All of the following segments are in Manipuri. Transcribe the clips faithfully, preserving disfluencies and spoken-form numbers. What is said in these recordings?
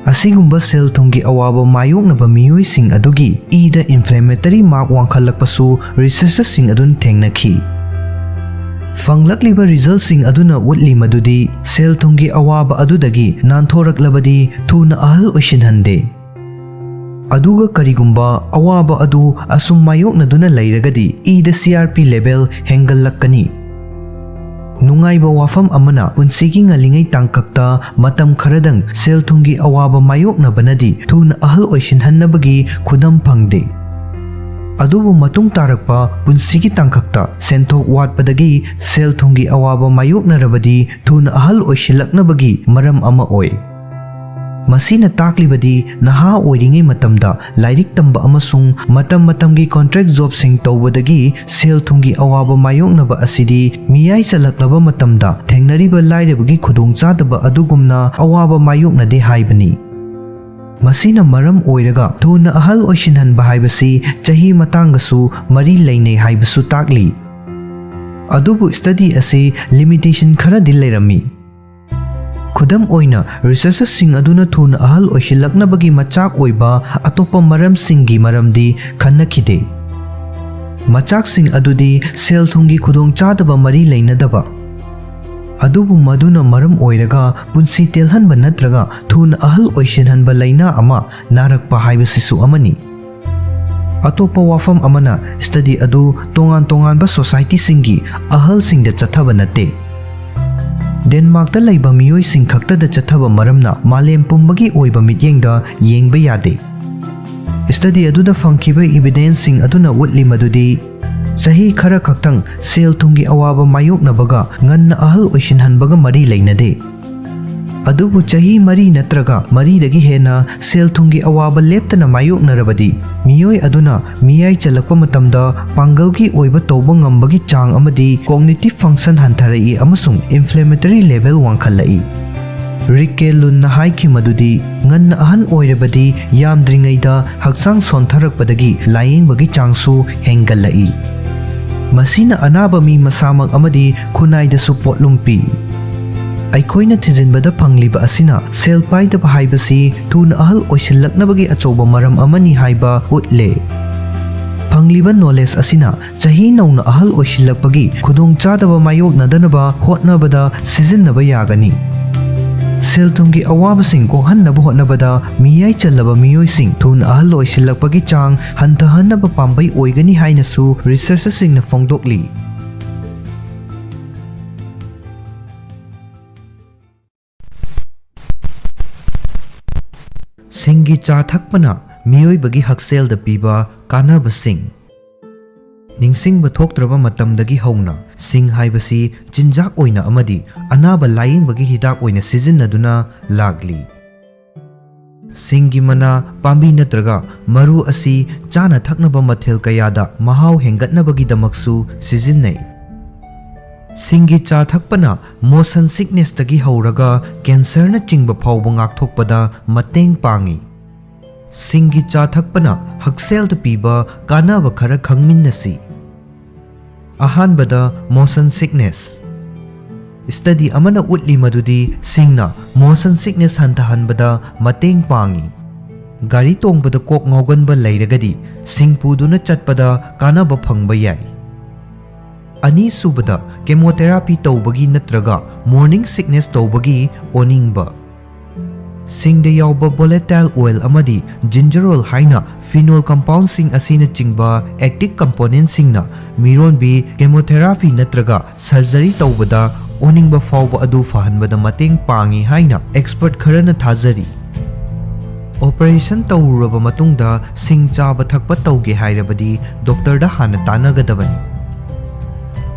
ꯑꯁꯤꯒꯨꯝꯕ ꯁꯦꯜ ꯊꯨꯝꯒꯤ ꯑꯋꯥꯕ ꯃꯥꯌꯣꯛꯅꯕ ꯃꯤꯑꯣꯏꯁꯤꯡ ꯑꯗꯨꯒꯤ ꯏꯗ inflammatory mark ꯋꯥꯡꯈꯠꯂꯛꯄꯁꯨ researchꯁꯤꯡ ꯑꯗꯨꯅ ꯊꯦꯡꯅꯈꯤ꯫ ꯐꯪꯂꯛꯂꯤꯕ resultꯁꯤꯡ ꯑꯗꯨꯅ ꯎꯠꯂꯤ ꯃꯗꯨꯗꯤ ꯁꯦꯜ ꯊꯨꯝꯒꯤ ꯑꯋꯥꯕ ꯑꯗꯨꯗꯒꯤ ꯅꯥꯟꯊꯣꯔꯛꯂꯕꯗꯤ ꯊꯨꯅ ꯑꯍꯜ ꯑꯣꯏꯁꯤꯟꯍꯟꯗꯦ꯫ ꯑꯗꯨꯒ ꯀꯔꯤꯒꯨꯝꯕ ꯑꯋꯥꯕ ꯑꯗꯨ ꯑꯁꯨꯝ ꯃꯥꯌꯣꯛꯅꯗꯨꯅ ꯂꯩꯔꯒꯗꯤ ꯏꯗ C R P level ꯍꯦꯟꯒꯠꯂꯛꯀꯅꯤ꯫ ꯅꯨꯡꯉꯥꯏꯕ ꯋꯥꯐꯝ ꯑꯃꯅ, ꯄꯨꯟꯁꯤꯒꯤ ꯉꯜꯂꯤꯉꯩ ꯇꯥꯡꯀꯛꯇ ꯃꯇꯝ ꯈꯔꯗꯪ ꯁꯦꯜ ꯊꯨꯝꯒꯤ ꯑꯋꯥꯕ ꯃꯥꯌꯣꯛꯅꯕꯅꯗꯤ ꯊꯨꯅ ꯑꯍꯜ ꯑꯣꯏꯁꯤꯟꯍꯟꯅꯕꯒꯤ ꯈꯨꯗꯝ ꯐꯪꯗꯦ꯫ ꯑꯗꯨꯕꯨ ꯃꯇꯨꯡ ꯇꯥꯔꯛꯄ ꯄꯨꯟꯁꯤꯒꯤ ꯇꯥꯡꯀꯛꯇ ꯁꯦꯟꯊꯣꯛ ꯋꯥꯠꯄꯗꯒꯤ ꯁꯦꯜ ꯊꯨꯝꯒꯤ ꯑꯋꯥꯕ ꯃꯥꯌꯣꯛꯅꯔꯕꯗꯤ ꯊꯨꯅ ꯑꯍꯜ ꯑꯣꯏꯁꯤꯜꯂꯛꯅꯕꯒꯤ ꯃꯔꯝ ꯑꯃ ꯑꯣꯏ꯫ ꯃꯁꯤꯅ ꯇꯥꯛꯂꯤꯕꯗꯤ ꯅꯍꯥ ꯑꯣꯏꯔꯤꯉꯩ ꯃꯇꯝꯗ ꯂꯥꯏꯔꯤꯛ ꯇꯝꯕ ꯑꯃꯁꯨꯡ ꯃꯇꯝ ꯃꯇꯝꯒꯤ contract jobꯁꯤꯡ ꯇꯧꯕꯗꯒꯤ ꯁꯦꯜ ꯊꯨꯝꯒꯤ ꯑꯋꯥꯕ ꯃꯥꯌꯣꯛꯅꯕ ꯑꯁꯤꯗꯤ ꯃꯤꯌꯥꯏ ꯆꯜꯂꯛꯂꯕ ꯃꯇꯝꯗ ꯊꯦꯡꯅꯔꯤꯕ ꯂꯥꯏꯔꯕꯒꯤ ꯈꯨꯗꯣꯡꯆꯥꯗꯕ ꯑꯗꯨꯒꯨꯝꯅ ꯑꯋꯥꯕ ꯃꯥꯌꯣꯛꯅꯗꯦ ꯍꯥꯏꯕꯅꯤ꯫ ꯃꯁꯤꯅ ꯃꯔꯝ ꯑꯣꯏꯔꯒ ꯊꯨꯅ ꯑꯍꯜ ꯑꯣꯏꯁꯤꯟꯍꯟꯕ ꯍꯥꯏꯕꯁꯤ ꯆꯍꯤ ꯃꯇꯥꯡꯒꯁꯨ ꯃꯔꯤ ꯂꯩꯅꯩ ꯍꯥꯏꯕꯁꯨ ꯇꯥꯛꯂꯤ꯫ ꯑꯗꯨꯕꯨ study ꯑꯁꯤ limitation ꯈꯔꯗꯤ ꯂꯩꯔꯝꯃꯤ꯫ ꯈꯨꯗꯝ ꯑꯣꯏꯅ, researcherꯁꯤꯡ ꯑꯗꯨꯅ ꯊꯨꯅ ꯑꯍꯜ ꯑꯣꯏꯁꯤꯜꯂꯛꯅꯕꯒꯤ ꯃꯆꯥꯛ ꯑꯣꯏꯕ ꯑꯇꯣꯞꯄ ꯃꯔꯝꯁꯤꯡꯒꯤ ꯃꯔꯝꯗꯤ ꯈꯟꯅꯈꯤꯗꯦ꯫ ꯃꯆꯥꯛꯁꯤꯡ ꯑꯗꯨꯗꯤ ꯁꯦꯜ ꯊꯨꯝꯒꯤ ꯈꯨꯗꯣꯡꯆꯥꯗꯕ ꯃꯔꯤ ꯂꯩꯅꯗꯕ, ꯑꯗꯨꯕꯨ ꯃꯗꯨꯅ ꯃꯔꯝ ꯑꯣꯏꯔꯒ ꯄꯨꯟꯁꯤ ꯇꯦꯜꯍꯟꯕ ꯅꯠꯇ꯭ꯔꯒ ꯊꯨꯅ ꯑꯍꯜ ꯑꯣꯏꯁꯤꯟꯍꯟꯕ ꯂꯥꯏꯅꯥ ꯑꯃ ꯅꯥꯔꯛꯄ ꯍꯥꯏꯕꯁꯤꯁꯨ ꯑꯃꯅꯤ꯫ ꯑꯇꯣꯞꯄ ꯋꯥꯐꯝ ꯑꯃꯅ, study ꯑꯗꯨ ꯇꯣꯉꯥꯟ ꯇꯣꯉꯥꯟꯕ societyꯁꯤꯡꯒꯤ ꯑꯍꯜꯁꯤꯡꯗ ꯆꯠꯊꯕ ꯅꯠꯇꯦ꯫ ꯗꯦꯟꯃꯥꯔꯛꯇ ꯂꯩꯕ ꯃꯤꯑꯣꯏꯁꯤꯡ ꯈꯛꯇꯗ ꯆꯠꯊꯕ ꯃꯔꯝꯅ ꯃꯥꯂꯦꯝ ꯄꯨꯝꯕꯒꯤ ꯑꯣꯏꯕ ꯃꯤꯠꯌꯦꯡꯗ ꯌꯦꯡꯕ ꯌꯥꯗꯦ꯫ Study ꯑꯗꯨꯗ ꯐꯪꯈꯤꯕ evidenceꯁꯤꯡ ꯑꯗꯨꯅ ꯎꯠꯂꯤ ꯃꯗꯨꯗꯤ ꯆꯍꯤ ꯈꯔ ꯈꯛꯇꯪ ꯁꯦꯜ ꯊꯨꯝꯒꯤ ꯑꯋꯥꯕ ꯃꯥꯌꯣꯛꯅꯕꯒ ꯉꯟꯅ ꯑꯍꯜ ꯑꯣꯏꯁꯤꯟꯍꯟꯕꯒ ꯃꯔꯤ ꯂꯩꯅꯗꯦ꯫ ꯑꯗꯨꯕꯨ ꯆꯍꯤ ꯃꯔꯤ ꯅꯠꯇ꯭ꯔꯒ ꯃꯔꯤꯗꯒꯤ ꯍꯦꯟꯅ ꯁꯦꯜ ꯊꯨꯝꯒꯤ ꯑꯋꯥꯕ ꯂꯦꯞꯇꯅ ꯃꯥꯌꯣꯛꯅꯔꯕꯗꯤ, ꯃꯤꯑꯣꯏ ꯑꯗꯨꯅ ꯃꯤꯌꯥꯏ ꯆꯜꯂꯛꯄ ꯃꯇꯝꯗ ꯄꯥꯡꯒꯜꯒꯤ ꯑꯣꯏꯕ ꯇꯧꯕ ꯉꯝꯕꯒꯤ ꯆꯥꯡ ꯑꯃꯗꯤ cognitive function ꯍꯟꯊꯔꯛꯏ ꯑꯃꯁꯨꯡ inflammatory level ꯋꯥꯡꯈꯠꯂꯛꯏ꯫ ꯔꯤꯛꯀꯦ ꯂꯨꯟꯅ ꯍꯥꯏꯈꯤ ꯃꯗꯨꯗꯤ ꯉꯟꯅ ꯑꯍꯟ ꯑꯣꯏꯔꯕꯗꯤ ꯌꯥꯝꯗ꯭ꯔꯤꯉꯩꯗ ꯍꯛꯆꯥꯡ ꯁꯣꯟꯊꯔꯛꯄꯗꯒꯤ ꯂꯥꯌꯦꯡꯕꯒꯤ ꯆꯥꯡꯁꯨ ꯍꯦꯟꯒꯠꯂꯛꯏ꯫ ꯃꯁꯤꯅ ꯑꯅꯥꯕ ꯃꯤ ꯃꯁꯥꯃꯛ ꯑꯃꯗꯤ ꯈꯨꯟꯅꯥꯏꯗꯁꯨ ꯄꯣꯠꯂꯨꯝ ꯄꯤ꯫ ꯑꯩꯈꯣꯏꯅ ꯊꯤꯖꯤꯟꯕꯗ ꯐꯪꯂꯤꯕ ꯑꯁꯤꯅ ꯁꯦꯜ ꯄꯥꯏꯗꯕ ꯍꯥꯏꯕꯁꯤ ꯊꯨꯅ ꯑꯍꯜ ꯑꯣꯏꯁꯤꯜꯂꯛꯅꯕꯒꯤ ꯑꯆꯧꯕ ꯃꯔꯝ ꯑꯃꯅꯤ ꯍꯥꯏꯕ ꯎꯠꯂꯦ꯫ ꯐꯪꯂꯤꯕ ꯅꯣꯂꯦꯖ ꯑꯁꯤꯅ ꯆꯍꯤ ꯅꯧꯅ ꯑꯍꯜ ꯑꯣꯏꯁꯤꯜꯂꯛꯄꯒꯤ ꯈꯨꯗꯣꯡꯆꯥꯗꯕ ꯃꯥꯌꯣꯛꯅꯗꯅꯕ ꯍꯣꯠꯅꯕꯗ ꯁꯤꯖꯤꯟꯅꯕ ꯌꯥꯒꯅꯤ꯫ ꯁꯦꯜ ꯊꯨꯝꯒꯤ ꯑꯋꯥꯕꯁꯤꯡ ꯀꯣꯛꯍꯟꯅꯕ ꯍꯣꯠꯅꯕꯗ ꯃꯤꯌꯥꯏ ꯆꯜꯂꯕ ꯃꯤꯑꯣꯏꯁꯤꯡ ꯊꯨꯅ ꯑꯍꯜ ꯑꯣꯏꯁꯤꯜꯂꯛꯄꯒꯤ ꯆꯥꯡ ꯍꯟꯊꯍꯟꯅꯕ ꯄꯥꯝꯕꯩ ꯑꯣꯏꯒꯅꯤ ꯍꯥꯏꯅꯁꯨ ꯔꯤꯁꯔꯆꯔꯁꯤꯡꯅ ꯐꯣꯡꯗꯣꯛꯂꯤ꯫ ꯁꯤꯡꯒꯤ ꯆꯥ ꯊꯛꯄꯅ ꯃꯤꯑꯣꯏꯕꯒꯤ ꯍꯛꯁꯦꯜꯗ ꯄꯤꯕ ꯀꯥꯟꯅꯕꯁꯤꯡ꯫ ꯅꯤꯡꯁꯤꯡꯕ ꯊꯣꯛꯇ꯭ꯔꯕ ꯃꯇꯝꯗꯒꯤ ꯍꯧꯅ ꯁꯤꯡ ꯍꯥꯏꯕꯁꯤ ꯆꯤꯟꯖꯥꯛ ꯑꯣꯏꯅ ꯑꯃꯗꯤ ꯑꯅꯥꯕ ꯂꯥꯌꯦꯡꯕꯒꯤ ꯍꯤꯗꯥꯛ ꯑꯣꯏꯅ ꯁꯤꯖꯤꯟꯅꯗꯨꯅ ꯂꯥꯛꯂꯤ꯫ ꯁꯤꯡꯒꯤ ꯃꯅꯥ, ꯄꯥꯝꯕꯤ ꯅꯠꯇ꯭ꯔꯒ ꯃꯔꯨ ꯑꯁꯤ ꯆꯥꯅ ꯊꯛꯅꯕ ꯃꯊꯦꯜ ꯀꯌꯥꯗ ꯃꯍꯥꯎ ꯍꯦꯟꯒꯠꯅꯕꯒꯤꯗꯃꯛꯁꯨ ꯁꯤꯖꯤꯟꯅꯩ꯫ ꯁꯤꯡꯒꯤ ꯆꯥ ꯊꯛꯄꯅ ꯃꯣꯁꯟ ꯁꯤꯛꯅꯦꯁꯇꯒꯤ ꯍꯧꯔꯒ ꯀꯦꯟꯁꯔꯅꯆꯤꯡꯕ ꯐꯥꯎꯕ ꯉꯥꯛꯊꯣꯛꯄꯗ ꯃꯇꯦꯡ ꯄꯥꯡꯏ꯫ ꯁꯤꯡꯒꯤ ꯆꯥ ꯊꯛꯄꯅ ꯍꯛꯁꯦꯜꯗ ꯄꯤꯕ ꯀꯥꯟꯅꯕ ꯈꯔ ꯈꯪꯃꯤꯟꯅꯁꯤ꯫ ꯑꯍꯥꯟꯕꯗ, ꯃꯣꯁꯟ ꯁꯤꯛꯅꯦꯁ꯫ ꯁ꯭ꯇꯗꯤ ꯑꯃꯅ ꯎꯠꯂꯤ ꯃꯗꯨꯗꯤ ꯁꯤꯡꯅ ꯃꯣꯁꯟ ꯁꯤꯛꯅꯦꯁ ꯍꯟꯊꯍꯟꯕꯗ ꯃꯇꯦꯡ ꯄꯥꯡꯏ꯫ ꯒꯥꯔꯤ ꯇꯣꯡꯕꯗ ꯀꯣꯛ ꯉꯥꯎꯒꯟꯕ ꯂꯩꯔꯒꯗꯤ ꯁꯤꯡ ꯄꯨꯗꯨꯅ ꯆꯠꯄꯗ ꯀꯥꯟꯅꯕ ꯐꯪꯕ ꯌꯥꯏ꯫ ꯑꯅꯤꯁꯨꯕꯗ, ꯀꯦꯃꯣꯊꯦꯔꯥꯄꯤ ꯇꯧꯕꯒꯤ ꯅꯠꯇ꯭ꯔꯒ ꯃꯣꯔꯅꯤꯡ ꯁꯤꯛꯅꯦꯁ ꯇꯧꯕꯒꯤ ꯑꯣꯅꯤꯡꯕ꯫ ꯁꯤꯡꯗ ꯌꯥꯎꯕ ꯚꯣꯂꯦꯇꯥꯏꯜ ꯑꯣꯏꯜ ꯑꯃꯗꯤ ꯖꯤꯟꯖꯔ ꯑꯣꯏꯜ ꯍꯥꯏꯅ ꯐꯤꯅꯣꯜ ꯀꯝꯄꯥꯎꯟꯁꯤꯡ ꯑꯁꯤꯅꯆꯤꯡꯕ ꯑꯦꯛꯇꯤꯚ ꯀꯝꯄꯣꯅꯦꯟꯠꯁꯤꯡꯅ ꯃꯤꯔꯣꯟꯕꯤ ꯀꯦꯃꯣꯊꯦꯔꯥꯄꯤ ꯅꯠꯇ꯭ꯔꯒ ꯁꯔꯖꯔꯤ ꯇꯧꯕꯗ ꯑꯣꯅꯤꯡꯕ ꯐꯥꯎꯕ ꯑꯗꯨ ꯐꯍꯟꯕꯗ ꯃꯇꯦꯡ ꯄꯥꯡꯏ ꯍꯥꯏꯅ ꯑꯦꯛꯁꯄꯔꯠ ꯈꯔꯅ ꯊꯥꯖꯔꯤ꯫ ꯑꯣꯄꯔꯦꯁꯟ ꯇꯧꯔꯨꯔꯕ ꯃꯇꯨꯡꯗ ꯁꯤꯡ ꯆꯥꯕ ꯊꯛꯄ ꯇꯧꯒꯦ ꯍꯥꯏꯔꯕꯗꯤ ꯗꯣꯛꯇꯔꯗ ꯍꯥꯟꯅ ꯇꯥꯟꯅꯒꯗꯕꯅꯤ꯫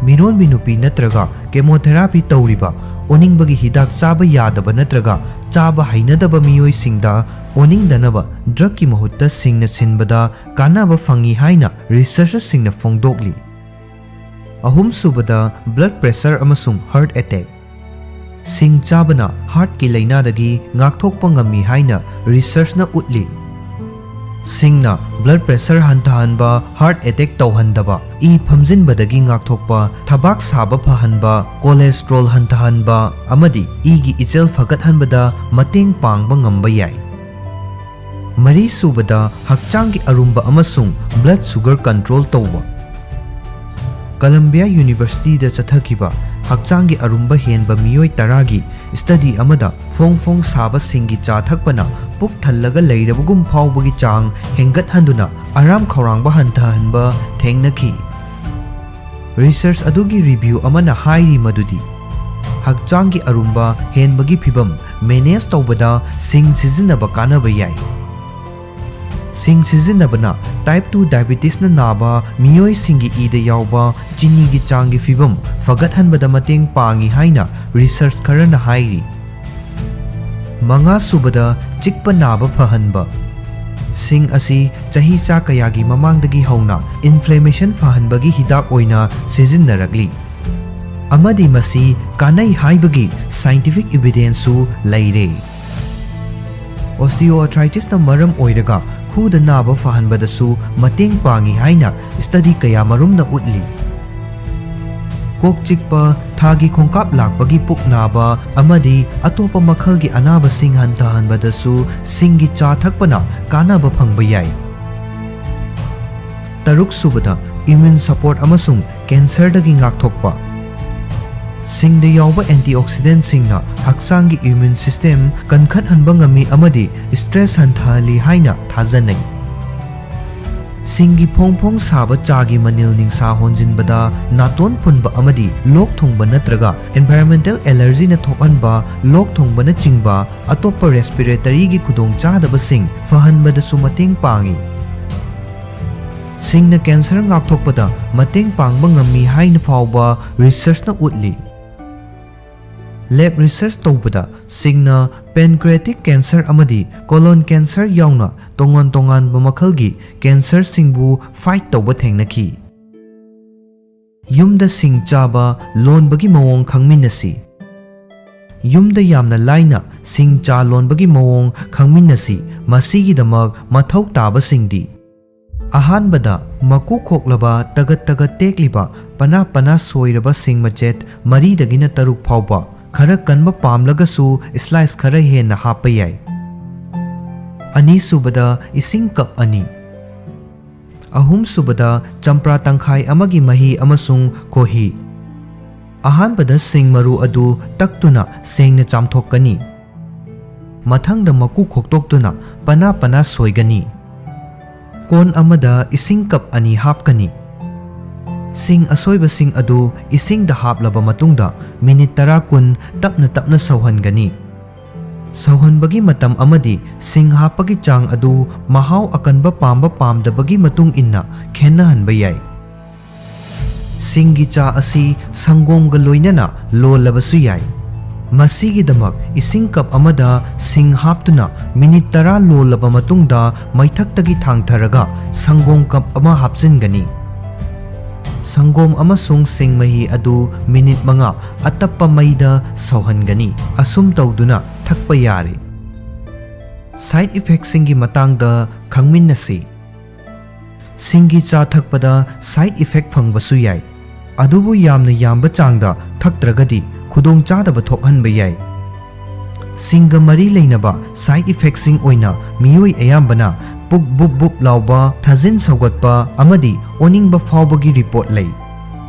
ꯃꯤꯔꯣꯟꯕꯤ ꯅꯨꯄꯤ ꯅꯠꯇ꯭ꯔꯒ ꯀꯦꯃꯣꯊꯦꯔꯥꯄꯤ ꯇꯧꯔꯤꯕ ꯑꯣꯅꯤꯡꯕꯒꯤ ꯍꯤꯗꯥꯛ ꯆꯥꯕ ꯌꯥꯗꯕ ꯅꯠꯇ꯭ꯔꯒ ꯆꯥꯕ ꯍꯩꯅꯗꯕ ꯃꯤꯑꯣꯏꯁꯤꯡꯗ ꯑꯣꯅꯤꯡꯗꯅꯕ ꯗ꯭ꯔꯒꯀꯤ ꯃꯍꯨꯠꯇ ꯁꯤꯡꯅ ꯁꯤꯟꯕꯗ ꯀꯥꯟꯅꯕ ꯐꯪꯏ ꯍꯥꯏꯅ ꯔꯤꯁꯔꯆꯔꯁꯤꯡꯅ ꯐꯣꯡꯗꯣꯛꯂꯤ꯫ ꯑꯍꯨꯝꯁꯨꯕꯗ, ꯕ꯭ꯂꯗ ꯄ꯭ꯔꯦꯁꯔ ꯑꯃꯁꯨꯡ ꯍꯥꯔꯠ ꯑꯦꯇꯦꯛ꯫ ꯁꯤꯡ ꯆꯥꯕꯅ ꯍꯥꯔꯠꯀꯤ ꯂꯥꯏꯅꯥꯗꯒꯤ ꯉꯥꯛꯊꯣꯛꯄ ꯉꯝꯃꯤ ꯍꯥꯏꯅ ꯔꯤꯁꯔꯆꯅ ꯎꯠꯂꯤ꯫ ꯁꯤꯡꯅ blood pressure ꯍꯟꯊꯍꯟꯕ, heart attack ꯇꯧꯍꯟꯗꯕ, ꯏ ꯐꯝꯖꯤꯟꯕꯗꯒꯤ ꯉꯥꯛꯊꯣꯛꯄ, ꯊꯕꯥꯛ ꯁꯥꯕ ꯐꯍꯟꯕ, cholesterol ꯍꯟꯊꯍꯟꯕ ꯑꯃꯗꯤ ꯏꯒꯤ ꯏꯆꯦꯜ ꯐꯒꯠꯍꯟꯕꯗ ꯃꯇꯦꯡ ꯄꯥꯡꯕ ꯉꯝꯕ ꯌꯥꯏ꯫ ꯃꯔꯤꯁꯨꯕꯗ, ꯍꯛꯆꯥꯡꯒꯤ ꯑꯔꯨꯝꯕ ꯑꯃꯁꯨꯡ blood sugar control ꯇꯧꯕ꯫ Columbia Universityꯗ ꯆꯠꯊꯈꯤꯕ ꯍꯛꯆꯥꯡꯒꯤ ꯑꯔꯨꯝꯕ ꯍꯦꯟꯕ ꯃꯤꯑꯣꯏ ꯇꯔꯥꯒꯤ study ꯑꯃꯗ ꯐꯣꯡ ꯐꯣꯡ ꯁꯥꯕ ꯁꯤꯡꯒꯤ ꯆꯥ ꯊꯛꯄꯅ ꯄꯨꯛ ꯊꯜꯂꯒ ꯂꯩꯔꯕꯒꯨꯝ ꯐꯥꯎꯕꯒꯤ ꯆꯥꯡ ꯍꯦꯟꯒꯠꯍꯟꯗꯨꯅ ꯑꯔꯥꯝ ꯈꯧꯔꯥꯡꯕ ꯍꯟꯊꯍꯟꯕ ꯊꯦꯡꯅꯈꯤ꯫ Research ꯑꯗꯨꯒꯤ review ꯑꯃꯅ ꯍꯥꯏꯔꯤ ꯃꯗꯨꯗꯤ ꯍꯛꯆꯥꯡꯒꯤ ꯑꯔꯨꯝꯕ ꯍꯦꯟꯕꯒꯤ ꯐꯤꯚꯝ manage ꯇꯧꯕꯗ ꯁꯤꯡ ꯁꯤꯖꯤꯟꯅꯕ ꯀꯥꯟꯅꯕ ꯌꯥꯏ꯫ ꯁꯤꯡ ꯁꯤꯖꯤꯟꯅꯕꯅ type two diabetesꯅ ꯅꯥꯕ ꯃꯤꯑꯣꯏꯁꯤꯡꯒꯤ ꯏꯗ ꯌꯥꯎꯕ ꯆꯤꯅꯤꯒꯤ ꯆꯥꯡꯒꯤ ꯐꯤꯚꯝ ꯐꯒꯠꯍꯟꯕꯗ ꯃꯇꯦꯡ ꯄꯥꯡꯏ ꯍꯥꯏꯅ research ꯈꯔꯅ ꯍꯥꯏꯔꯤ꯫ ꯃꯉꯥꯁꯨꯕꯗ, ꯆꯤꯛꯄ ꯅꯥꯕ ꯐꯍꯟꯕ꯫ ꯁꯤꯡ ꯑꯁꯤ ꯆꯍꯤꯆꯥ ꯀꯌꯥꯒꯤ ꯃꯃꯥꯡꯗꯒꯤ ꯍꯧꯅ inflammation ꯐꯍꯟꯕꯒꯤ ꯍꯤꯗꯥꯛ ꯑꯣꯏꯅ ꯁꯤꯖꯤꯟꯅꯔꯛꯂꯤ, ꯑꯃꯗꯤ ꯃꯁꯤ ꯀꯥꯟꯅꯩ ꯍꯥꯏꯕꯒꯤ scientific evidenceꯁꯨ ꯂꯩꯔꯦ꯫ Osteoarthritisꯅ ꯃꯔꯝ ꯑꯣꯏꯔꯒ ꯈꯨꯗ ꯅꯥꯕ ꯐꯍꯟꯕꯗꯁꯨ ꯃꯇꯦꯡ ꯄꯥꯡꯏ ꯍꯥꯏꯅ study ꯀꯌꯥꯃꯔꯨꯝꯅ ꯎꯠꯂꯤ꯫ ꯀꯣꯛ ꯆꯤꯛꯄ, ꯊꯥꯒꯤ ꯈꯣꯡꯀꯥꯞ ꯂꯥꯛꯄꯒꯤ ꯄꯨꯛ ꯅꯥꯕ ꯑꯃꯗꯤ ꯑꯇꯣꯞꯄ ꯃꯈꯜꯒꯤ ꯑꯅꯥꯕꯁꯤꯡ ꯍꯟꯊꯍꯟꯕꯗꯁꯨ ꯁꯤꯡꯒꯤ ꯆꯥ ꯊꯛꯄꯅ ꯀꯥꯟꯅꯕ ꯐꯪꯕ ꯌꯥꯏ꯫ ꯇꯔꯨꯛꯁꯨꯕꯗ, immune support ꯑꯃꯁꯨꯡ cancerꯗꯒꯤ ꯉꯥꯛꯊꯣꯛꯄ꯫ ꯁꯤꯡꯗ ꯌꯥꯎꯕ antioxidantꯁꯤꯡꯅ ꯍꯛꯆꯥꯡꯒꯤ immune system ꯀꯟꯈꯠꯍꯟꯕ ꯉꯝꯃꯤ ꯑꯃꯗꯤ stress ꯍꯟꯊꯍꯜꯂꯤ ꯍꯥꯏꯅ ꯊꯥꯖꯅꯩ꯫ ꯁꯤꯡꯒꯤ ꯐꯣꯡ ꯐꯣꯡ ꯁꯥꯕ ꯆꯥꯒꯤ ꯃꯅꯤꯜ ꯅꯤꯡꯁꯥ ꯍꯣꯟꯖꯤꯟꯕꯗ, ꯅꯥꯇꯣꯟ ꯐꯨꯟꯕ ꯑꯃꯗꯤ ꯂꯣꯛ ꯊꯨꯡꯕ ꯅꯠꯇ꯭ꯔꯒ environmental allergyꯅ ꯊꯣꯛꯍꯟꯕ ꯂꯣꯛ ꯊꯨꯡꯕꯅꯆꯤꯡꯕ ꯑꯇꯣꯞꯄ respiratoryꯒꯤ ꯈꯨꯗꯣꯡꯆꯥꯗꯕꯁꯤꯡ ꯐꯍꯟꯕꯗꯁꯨ ꯃꯇꯦꯡ ꯄꯥꯡꯏ꯫ ꯁꯤꯡꯅ cancer ꯉꯥꯛꯊꯣꯛꯄꯗ ꯃꯇꯦꯡ ꯄꯥꯡꯕ ꯉꯝꯃꯤ ꯍꯥꯏꯅ ꯐꯥꯎꯕ researchꯅ ꯎꯠꯂꯤ꯫ Lab research ꯇꯧꯕꯗ ꯁꯤꯡꯅ pancreatic cancer ꯑꯃꯗꯤ colon cancer ꯌꯥꯎꯅ ꯇꯣꯉꯥꯟ ꯇꯣꯉꯥꯟꯕ ꯃꯈꯜꯒꯤ cancerꯁꯤꯡꯕꯨ fight ꯇꯧꯕ ꯊꯦꯡꯅꯈꯤ꯫ ꯌꯨꯝꯗ ꯁꯤꯡ ꯆꯥꯕ ꯂꯣꯟꯕꯒꯤ ꯃꯑꯣꯡ ꯈꯪꯃꯤꯟꯅꯁꯤ꯫ ꯌꯨꯝꯗ ꯌꯥꯝꯅ ꯂꯥꯏꯅ ꯁꯤꯡ ꯆꯥ ꯂꯣꯟꯕꯒꯤ ꯃꯑꯣꯡ ꯈꯪꯃꯤꯟꯅꯁꯤ꯫ ꯃꯁꯤꯒꯤꯗꯃꯛ ꯃꯊꯧ ꯇꯥꯕꯁꯤꯡꯗꯤ: ꯑꯍꯥꯟꯕꯗ, ꯃꯀꯨ ꯈꯣꯛꯂꯕ, ꯇꯒꯠ ꯇꯒꯠ ꯇꯦꯛꯂꯤꯕ, ꯄꯅꯥ ꯄꯅꯥ ꯁꯣꯏꯔꯕ ꯁꯤꯡ ꯃꯆꯦꯠ ꯃꯔꯤꯗꯒꯤꯅ ꯇꯔꯨꯛ ꯐꯥꯎꯕ, ꯈꯔ ꯀꯟꯕ ꯄꯥꯝꯂꯒꯁꯨ slice ꯈꯔ ꯍꯦꯟꯅ ꯍꯥꯞꯄ ꯌꯥꯏ꯫ ꯑꯅꯤꯁꯨꯕꯗ, ꯏꯁꯤꯡ cup ꯑꯅꯤ꯫ ꯑꯍꯨꯝꯁꯨꯕꯗ, ꯆꯝꯄ꯭ꯔꯥ ꯇꯪꯈꯥꯏ ꯑꯃꯒꯤ ꯃꯍꯤ ꯑꯃꯁꯨꯡ ꯈꯣꯍꯤ꯫ ꯑꯍꯥꯟꯕꯗ ꯁꯤꯡ ꯃꯔꯨ ꯑꯗꯨ ꯇꯛꯇꯨꯅ ꯁꯦꯡꯅ ꯆꯥꯝꯊꯣꯛꯀꯅꯤ꯫ ꯃꯊꯪꯗ ꯃꯀꯨ ꯈꯣꯛꯇꯣꯛꯇꯨꯅ ꯄꯅꯥ ꯄꯅꯥ ꯁꯣꯏꯒꯅꯤ꯫ ꯀꯣꯟ ꯑꯃꯗ ꯏꯁꯤꯡ cup ꯑꯅꯤ ꯍꯥꯞꯀꯅꯤ꯫ ꯁꯤꯡ ꯑꯁꯣꯏꯕꯁꯤꯡ ꯑꯗꯨ ꯏꯁꯤꯡꯗ ꯍꯥꯞꯂꯕ ꯃꯇꯨꯡꯗ ꯃꯤꯅꯤꯠ ꯇꯔꯥ ꯀꯨꯟ ꯇꯞꯅ ꯇꯞꯅ ꯁꯧꯍꯟꯒꯅꯤ꯫ ꯁꯧꯍꯟꯕꯒꯤ ꯃꯇꯝ ꯑꯃꯗꯤ ꯁꯤꯡ ꯍꯥꯞꯄꯒꯤ ꯆꯥꯡ ꯑꯗꯨ ꯃꯍꯥꯎ ꯑꯀꯟꯕ ꯄꯥꯝꯕ ꯄꯥꯝꯗꯕꯒꯤ ꯃꯇꯨꯡ ꯏꯟꯅ ꯈꯦꯠꯅꯍꯟꯕ ꯌꯥꯏ꯫ ꯁꯤꯡꯒꯤ ꯆꯥ ꯑꯁꯤ ꯁꯪꯒꯣꯝꯒ ꯂꯣꯏꯅꯅ ꯂꯣꯜꯂꯕꯁꯨ ꯌꯥꯏ꯫ ꯃꯁꯤꯒꯤꯗꯃꯛ ꯏꯁꯤꯡ cup ꯑꯃꯗ ꯁꯤꯡ ꯍꯥꯞꯇꯨꯅ ꯃꯤꯅꯤꯠ ꯇꯔꯥ ꯂꯣꯜꯂꯕ ꯃꯇꯨꯡꯗ ꯃꯩꯊꯛꯇꯒꯤ ꯊꯥꯡꯊꯔꯒ ꯁꯪꯒꯣꯝ cup ꯑꯃ ꯍꯥꯞꯆꯤꯟꯒꯅꯤ꯫ ꯁꯪꯒꯣꯝ ꯑꯃꯁꯨꯡ ꯁꯤꯡ ꯃꯍꯤ ꯑꯗꯨ ꯃꯤꯅꯤꯠ ꯃꯉꯥ ꯑꯇꯞꯄ ꯃꯩꯗ ꯁꯧꯍꯟꯒꯅꯤ꯫ ꯑꯁꯨꯝ ꯇꯧꯗꯨꯅ ꯊꯛꯄ ꯌꯥꯔꯦ꯫ Side effectꯁꯤꯡꯒꯤ ꯃꯇꯥꯡꯗ ꯈꯪꯃꯤꯟꯅꯁꯤ꯫ ꯁꯤꯡꯒꯤ ꯆꯥ ꯊꯛꯄꯗ side effect ꯐꯪꯕꯁꯨ ꯌꯥꯏ, ꯑꯗꯨꯕꯨ ꯌꯥꯝꯅ ꯌꯥꯝꯕ ꯆꯥꯡꯗ ꯊꯛꯇ꯭ꯔꯒꯗꯤ ꯈꯨꯗꯣꯡꯆꯥꯗꯕ ꯊꯣꯛꯍꯟꯕ ꯌꯥꯏ꯫ ꯁꯤꯡꯒ ꯃꯔꯤ ꯂꯩꯅꯕ side effectꯁꯤꯡ ꯑꯣꯏꯅ ꯃꯤꯑꯣꯏ ꯑꯌꯥꯝꯕꯅ ꯄꯨꯛ ꯕꯨꯞ ꯕꯨꯞ ꯂꯥꯎꯕ, ꯊꯥꯖꯤꯟ ꯁꯧꯒꯠꯄ ꯑꯃꯗꯤ ꯑꯣꯅꯤꯡꯕ ꯐꯥꯎꯕꯒꯤ report ꯂꯩ꯫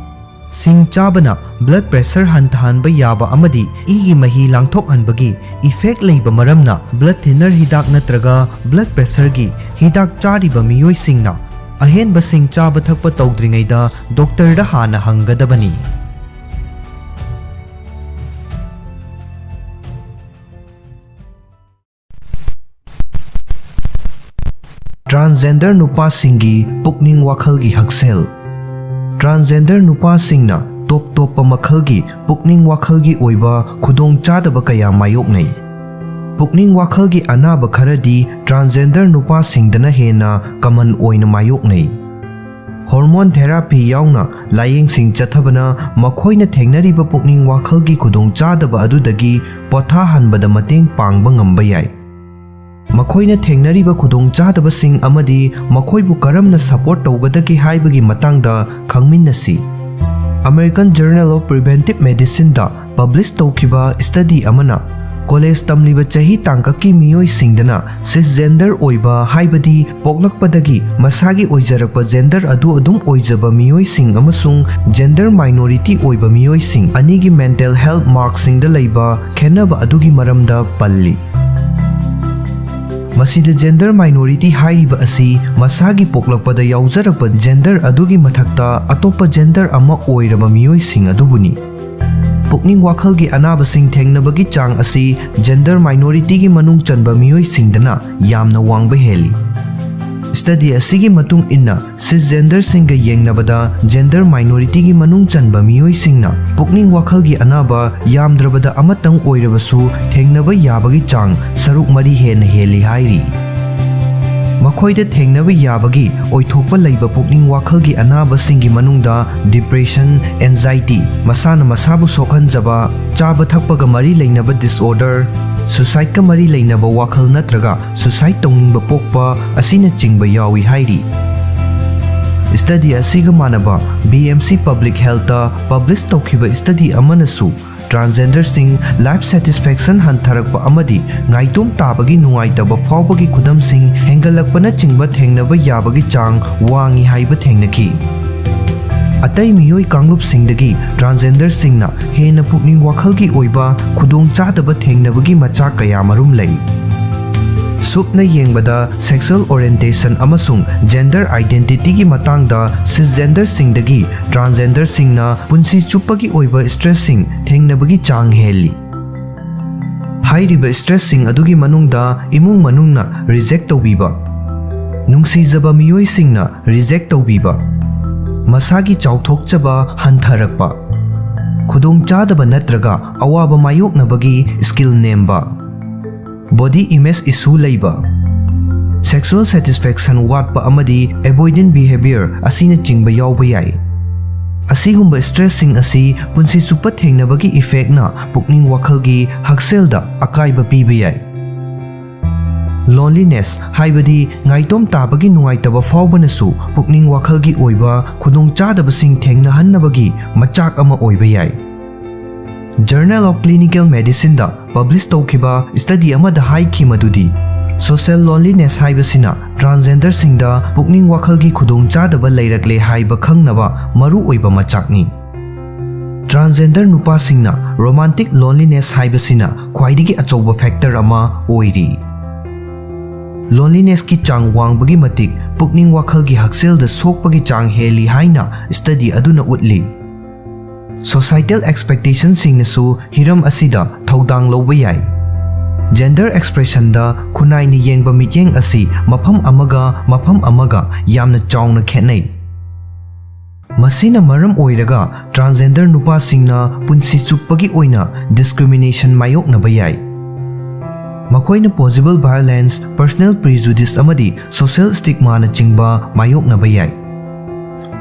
ꯁꯤꯡ ꯆꯥꯕꯅ blood pressure ꯍꯟꯊꯍꯟꯕ ꯌꯥꯕ ꯑꯃꯗꯤ ꯏꯒꯤ ꯃꯍꯤ ꯂꯥꯡꯊꯣꯛꯍꯟꯕꯒꯤ effect ꯂꯩꯕ ꯃꯔꯝꯅ, blood thinner ꯍꯤꯗꯥꯛ ꯅꯠꯇ꯭ꯔꯒ blood pressureꯒꯤ ꯍꯤꯗꯥꯛ ꯆꯥꯔꯤꯕ ꯃꯤꯑꯣꯏꯁꯤꯡꯅ ꯑꯍꯦꯟꯕ ꯁꯤꯡ ꯆꯥꯕ ꯊꯛꯄ ꯇꯧꯗ꯭ꯔꯤꯉꯩꯗ doctorꯗ ꯍꯥꯟꯅ ꯍꯪꯒꯗꯕꯅꯤ꯫ Transgender ꯅꯨꯄꯥꯁꯤꯡꯒꯤ ꯄꯨꯛꯅꯤꯡ ꯋꯥꯈꯜꯒꯤ ꯍꯛꯁꯦꯜ꯫ Transgender ꯅꯨꯄꯥꯁꯤꯡꯅ ꯇꯣꯞ ꯇꯣꯞꯄ ꯃꯈꯜꯒꯤ ꯄꯨꯛꯅꯤꯡ ꯋꯥꯈꯜꯒꯤ ꯑꯣꯏꯕ ꯈꯨꯗꯣꯡꯆꯥꯗꯕ ꯀꯌꯥ ꯃꯥꯌꯣꯛꯅꯩ꯫ ꯄꯨꯛꯅꯤꯡ ꯋꯥꯈꯜꯒꯤ ꯑꯅꯥꯕ ꯈꯔꯗꯤ transgender ꯅꯨꯄꯥꯁꯤꯡꯗꯅ ꯍꯦꯟꯅ common ꯑꯣꯏꯅ ꯃꯥꯌꯣꯛꯅꯩ꯫ Hormone therapy ꯌꯥꯎꯅ ꯂꯥꯌꯦꯡꯁꯤꯡ ꯆꯠꯊꯕꯅ ꯃꯈꯣꯏꯅ ꯊꯦꯡꯅꯔꯤꯕ ꯄꯨꯛꯅꯤꯡ ꯋꯥꯈꯜꯒꯤ ꯈꯨꯗꯣꯡꯆꯥꯗꯕ ꯑꯗꯨꯗꯒꯤ ꯄꯣꯊꯥꯍꯟꯕꯗ ꯃꯇꯦꯡ ꯄꯥꯡꯕ ꯉꯝꯕ ꯌꯥꯏ꯫ ꯃꯈꯣꯏꯅ ꯊꯦꯡꯅꯔꯤꯕ ꯈꯨꯗꯣꯡꯆꯥꯗꯕꯁꯤꯡ ꯑꯃꯗꯤ ꯃꯈꯣꯏꯕꯨ ꯀꯔꯝꯅ ꯁꯄꯣꯔꯠ ꯇꯧꯒꯗꯒꯦ ꯍꯥꯏꯕꯒꯤ ꯃꯇꯥꯡꯗ ꯈꯪꯃꯤꯟꯅꯁꯤ꯫ American Journal of Preventive Medicineꯗ ꯄꯕ꯭ꯂꯤꯁ ꯇꯧꯈꯤꯕ ꯁ꯭ꯇꯗꯤ ꯑꯃꯅ ꯀꯣꯂꯦꯖ ꯇꯝꯂꯤꯕ ꯆꯍꯤ ꯇꯥꯡꯀꯛꯀꯤ ꯃꯤꯑꯣꯏꯁꯤꯡꯗꯅ ꯁꯤꯁꯖꯦꯟꯗꯔ ꯑꯣꯏꯕ, ꯍꯥꯏꯕꯗꯤ ꯄꯣꯛꯂꯛꯄꯗꯒꯤ ꯃꯁꯥꯒꯤ ꯑꯣꯏꯖꯔꯛꯄ ꯖꯦꯟꯗꯔ ꯑꯗꯨ ꯑꯗꯨꯝ ꯑꯣꯏꯖꯕ ꯃꯤꯑꯣꯏꯁꯤꯡ ꯑꯃꯁꯨꯡ ꯖꯦꯟꯗꯔ ꯃꯥꯏꯅꯣꯔꯤꯇꯤ ꯑꯣꯏꯕ ꯃꯤꯑꯣꯏꯁꯤꯡ ꯑꯅꯤꯒꯤ ꯃꯦꯟꯇꯦꯜ ꯍꯦꯜꯊ ꯃꯥꯔꯛꯁꯤꯡꯗ ꯂꯩꯕ ꯈꯦꯠꯅꯕ ꯑꯗꯨꯒꯤ ꯃꯔꯝꯗ ꯄꯜꯂꯤ꯫ ꯃꯁꯤꯗ ꯖꯦꯟꯗꯔ ꯃꯥꯏꯅꯣꯔꯤꯇꯤ ꯍꯥꯏꯔꯤꯕ ꯑꯁꯤ ꯃꯁꯥꯒꯤ ꯄꯣꯛꯂꯛꯄꯗ ꯌꯥꯎꯖꯔꯛꯄ ꯖꯦꯟꯗꯔ ꯑꯗꯨꯒꯤ ꯃꯊꯛꯇ ꯑꯇꯣꯞꯄ ꯖꯦꯟꯗꯔ ꯑꯃ ꯑꯣꯏꯔꯕ ꯃꯤꯑꯣꯏꯁꯤꯡ ꯑꯗꯨꯕꯨꯅꯤ꯫ ꯄꯨꯛꯅꯤꯡ ꯋꯥꯈꯜꯒꯤ ꯑꯅꯥꯕꯁꯤꯡ ꯊꯦꯡꯅꯕꯒꯤ ꯆꯥꯡ ꯑꯁꯤ ꯖꯦꯟꯗꯔ ꯃꯥꯏꯅꯣꯔꯤꯇꯤꯒꯤ ꯃꯅꯨꯡ ꯆꯟꯕ ꯃꯤꯑꯣꯏꯁꯤꯡꯗꯅ ꯌꯥꯝꯅ ꯋꯥꯡꯕ ꯍꯦꯜꯂꯤ꯫ ꯁ꯭ꯇꯗꯤ ꯑꯁꯤꯒꯤ ꯃꯇꯨꯡ ꯏꯟꯅ, ꯁꯤꯁꯖꯦꯟꯗꯔꯁꯤꯡꯒ ꯌꯦꯡꯅꯕꯗ ꯖꯦꯟꯗꯔ ꯃꯥꯏꯅꯣꯔꯤꯇꯤꯒꯤ ꯃꯅꯨꯡ ꯆꯟꯕ ꯃꯤꯑꯣꯏꯁꯤꯡꯅ ꯄꯨꯛꯅꯤꯡ ꯋꯥꯈꯜꯒꯤ ꯑꯅꯥꯕ ꯌꯥꯝꯗ꯭ꯔꯕꯗ ꯑꯃꯇꯪ ꯑꯣꯏꯔꯕꯁꯨ ꯊꯦꯡꯅꯕ ꯌꯥꯕꯒꯤ ꯆꯥꯡ ꯁꯔꯨꯛ ꯃꯔꯤ ꯍꯦꯟꯅ ꯍꯦꯜꯂꯤ ꯍꯥꯏꯔꯤ꯫ ꯃꯈꯣꯏꯗ ꯊꯦꯡꯅꯕ ꯌꯥꯕꯒꯤ ꯑꯣꯏꯊꯣꯛꯄ ꯂꯩꯕ ꯄꯨꯛꯅꯤꯡ ꯋꯥꯈꯜꯒꯤ ꯑꯅꯥꯕꯁꯤꯡꯒꯤ ꯃꯅꯨꯡꯗ ꯗꯤꯄ꯭ꯔꯦꯁꯟ, ꯑꯦꯟꯖꯥꯏꯇꯤ, ꯃꯁꯥꯅ ꯃꯁꯥꯕꯨ ꯁꯣꯛꯍꯟꯖꯕ, ꯆꯥꯕ ꯊꯛꯄꯒ ꯃꯔꯤ ꯂꯩꯅꯕ ꯗꯤꯁꯑꯣꯔꯗꯔ, ꯁꯨꯁꯥꯏꯗꯀ ꯃꯔꯤ ꯂꯩꯅꯕ ꯋꯥꯈꯜ ꯅꯠꯇ꯭ꯔꯒ ꯁꯨꯁꯥꯏꯗ ꯇꯧꯅꯤꯡꯕ ꯄꯣꯛꯄ ꯑꯁꯤꯅꯆꯤꯡꯕ ꯌꯥꯎꯏ ꯍꯥꯏꯔꯤ꯫ ꯁ꯭ꯇꯗꯤ ꯑꯁꯤꯒ ꯃꯥꯟꯅꯕ ꯕꯤ ꯑꯦꯝ ꯁꯤ ꯄꯕ꯭ꯂꯤꯛ ꯍꯦꯜꯊꯇ ꯄꯕ꯭ꯂꯤꯁ ꯇꯧꯈꯤꯕ ꯁ꯭ꯇꯗꯤ ꯑꯃꯅꯁꯨ ꯇ꯭ꯔꯥꯟꯁꯖꯦꯟꯗꯔꯁꯤꯡ ꯂꯥꯏꯐ ꯁꯦꯇꯤꯁꯐꯦꯛꯁꯟ ꯍꯟꯊꯔꯛꯄ ꯑꯃꯗꯤ ꯉꯥꯏꯇꯣꯝ ꯇꯥꯕꯒꯤ ꯅꯨꯡꯉꯥꯏꯇꯕ ꯐꯥꯎꯕꯒꯤ ꯈꯨꯗꯝꯁꯤꯡ ꯍꯦꯟꯒꯠꯂꯛꯄꯅꯆꯤꯡꯕ ꯊꯦꯡꯅꯕ ꯌꯥꯕꯒꯤ ꯆꯥꯡ ꯋꯥꯡꯏ ꯍꯥꯏꯕ ꯊꯦꯡꯅꯈꯤ꯫ ꯑꯇꯩ ꯃꯤꯑꯣꯏ ꯀꯥꯡꯂꯨꯞꯁꯤꯡꯗꯒꯤ ꯇ꯭ꯔꯥꯟꯁꯖꯦꯟꯗꯔꯁꯤꯡꯅ ꯍꯦꯟꯅ ꯄꯨꯛꯅꯤꯡ ꯋꯥꯈꯜꯒꯤ ꯑꯣꯏꯕ ꯈꯨꯗꯣꯡꯆꯥꯗꯕ ꯊꯦꯡꯅꯕꯒꯤ ꯃꯆꯥꯛ ꯀꯌꯥꯃꯔꯨꯝ ꯂꯩ꯫ ꯁꯨꯞꯅ ꯌꯦꯡꯕꯗ, ꯁꯦꯛꯁꯨꯑꯦꯜ ꯑꯣꯔꯤꯌꯦꯟꯇꯦꯁꯟ ꯑꯃꯁꯨꯡ ꯖꯦꯟꯗꯔ ꯑꯥꯏꯗꯦꯟꯇꯤꯇꯤꯒꯤ ꯃꯇꯥꯡꯗ ꯁꯤꯁꯖꯦꯟꯗꯔꯁꯤꯡꯗꯒꯤ ꯇ꯭ꯔꯥꯟꯁꯖꯦꯟꯗꯔꯁꯤꯡꯅ ꯄꯨꯟꯁꯤ ꯆꯨꯞꯄꯒꯤ ꯑꯣꯏꯕ ꯁ꯭ꯇ꯭ꯔꯦꯁꯁꯤꯡ ꯊꯦꯡꯅꯕꯒꯤ ꯆꯥꯡ ꯍꯦꯜꯂꯤ꯫ ꯍꯥꯏꯔꯤꯕ ꯁ꯭ꯇ꯭ꯔꯦꯁꯁꯤꯡ ꯑꯗꯨꯒꯤ ꯃꯅꯨꯡꯗ ꯏꯃꯨꯡ ꯃꯅꯨꯡꯅ ꯔꯤꯖꯦꯛ ꯇꯧꯕꯤꯕ, ꯅꯨꯡꯁꯤꯖꯕ ꯃꯤꯑꯣꯏꯁꯤꯡꯅ ꯔꯤꯖꯦꯛ ꯇꯧꯕꯤꯕ, ꯃꯁꯥꯒꯤ ꯆꯥꯎꯊꯣꯛꯆꯕ ꯍꯟꯊꯔꯛꯄ, ꯈꯨꯗꯣꯡꯆꯥꯗꯕ ꯅꯠꯇ꯭ꯔꯒ ꯑꯋꯥꯕ ꯃꯥꯌꯣꯛꯅꯕꯒꯤ ꯁ꯭ꯀꯤꯜ ꯅꯦꯝꯕ, ꯕꯣꯗꯤ ꯏꯃꯦꯖ ꯏꯁꯨ ꯂꯩꯕ, ꯁꯦꯛꯁꯨꯑꯦꯜ ꯁꯦꯇꯤꯁꯐꯦꯛꯁꯟ ꯋꯥꯠꯄ ꯑꯃꯗꯤ ꯑꯦꯚꯣꯏꯗꯦꯟ ꯕꯤꯍꯦꯕꯤꯌꯔ ꯑꯁꯤꯅꯆꯤꯡꯕ ꯌꯥꯎꯕ ꯌꯥꯏ꯫ ꯑꯁꯤꯒꯨꯝꯕ ꯁ꯭ꯇ꯭ꯔꯦꯁꯁꯤꯡ ꯑꯁꯤ ꯄꯨꯟꯁꯤ ꯆꯨꯞꯄ ꯊꯦꯡꯅꯕꯒꯤ ꯏꯐꯦꯛꯅ ꯄꯨꯛꯅꯤꯡ ꯋꯥꯈꯜꯒꯤ ꯍꯛꯁꯦꯜꯗ ꯑꯀꯥꯏꯕ ꯄꯤꯕ ꯌꯥꯏ꯫ Loneliness ꯍꯥꯏꯕꯗꯤ ꯉꯥꯏꯇꯣꯝ ꯇꯥꯕꯒꯤ ꯅꯨꯡꯉꯥꯏꯇꯕ ꯐꯥꯎꯕꯅꯁꯨ ꯄꯨꯛꯅꯤꯡ ꯋꯥꯈꯜꯒꯤ ꯑꯣꯏꯕ ꯈꯨꯗꯣꯡꯆꯥꯗꯕꯁꯤꯡ ꯊꯦꯡꯅꯍꯟꯅꯕꯒꯤ ꯃꯆꯥꯛ ꯑꯃ ꯑꯣꯏꯕ ꯌꯥꯏ꯫ Journal of Clinical Medicineꯗ publish ꯇꯧꯈꯤꯕ study ꯑꯃꯗ ꯍꯥꯏꯈꯤ ꯃꯗꯨꯗꯤ, social loneliness ꯍꯥꯏꯕꯁꯤꯅ transgenderꯁꯤꯡꯗ ꯄꯨꯛꯅꯤꯡ ꯋꯥꯈꯜꯒꯤ ꯈꯨꯗꯣꯡꯆꯥꯗꯕ ꯂꯩꯔꯛꯂꯦ ꯍꯥꯏꯕ ꯈꯪꯅꯕ ꯃꯔꯨꯑꯣꯏꯕ ꯃꯆꯥꯛꯅꯤ꯫ Transgender ꯅꯨꯄꯥꯁꯤꯡꯅ romantic loneliness ꯍꯥꯏꯕꯁꯤꯅ ꯈ꯭ꯋꯥꯏꯗꯒꯤ ꯑꯆꯧꯕ factor ꯑꯃ ꯑꯣꯏꯔꯤ꯫ Lonelinessꯀꯤ ꯆꯥꯡ ꯋꯥꯡꯕꯒꯤ ꯃꯇꯤꯛ ꯄꯨꯛꯅꯤꯡ ꯋꯥꯈꯜꯒꯤ ꯍꯛꯁꯦꯜꯗ ꯁꯣꯛꯄꯒꯤ ꯆꯥꯡ ꯍꯦꯜꯂꯤ ꯍꯥꯏꯅ study ꯑꯗꯨꯅ ꯎꯠꯂꯤ꯫ Societal expectationꯁꯤꯡꯅꯁꯨ ꯍꯤꯔꯝ ꯑꯁꯤꯗ ꯊꯧꯗꯥꯡ ꯂꯧꯕ ꯌꯥꯏ꯫ Gender expressionꯗ ꯈꯨꯟꯅꯥꯏꯅ ꯌꯦꯡꯕ ꯃꯤꯠꯌꯦꯡ ꯑꯁꯤ ꯃꯐꯝ ꯑꯃꯒ ꯃꯐꯝ ꯑꯃꯒ ꯌꯥꯝꯅ ꯆꯥꯎꯅ ꯈꯦꯠꯅꯩ꯫ ꯃꯁꯤꯅ ꯃꯔꯝ ꯑꯣꯏꯔꯒ transgender ꯅꯨꯄꯥꯁꯤꯡꯅ ꯄꯨꯟꯁꯤ ꯆꯨꯞꯄꯒꯤ ꯑꯣꯏꯅ discrimination ꯃꯥꯌꯣꯛꯅꯕ ꯌꯥꯏ꯫ ꯃꯈꯣꯏꯅ possible violence, personal prejudice ꯑꯃꯗꯤ social stigmaꯅꯆꯤꯡꯕ ꯃꯥꯌꯣꯛꯅꯕ ꯌꯥꯏ꯫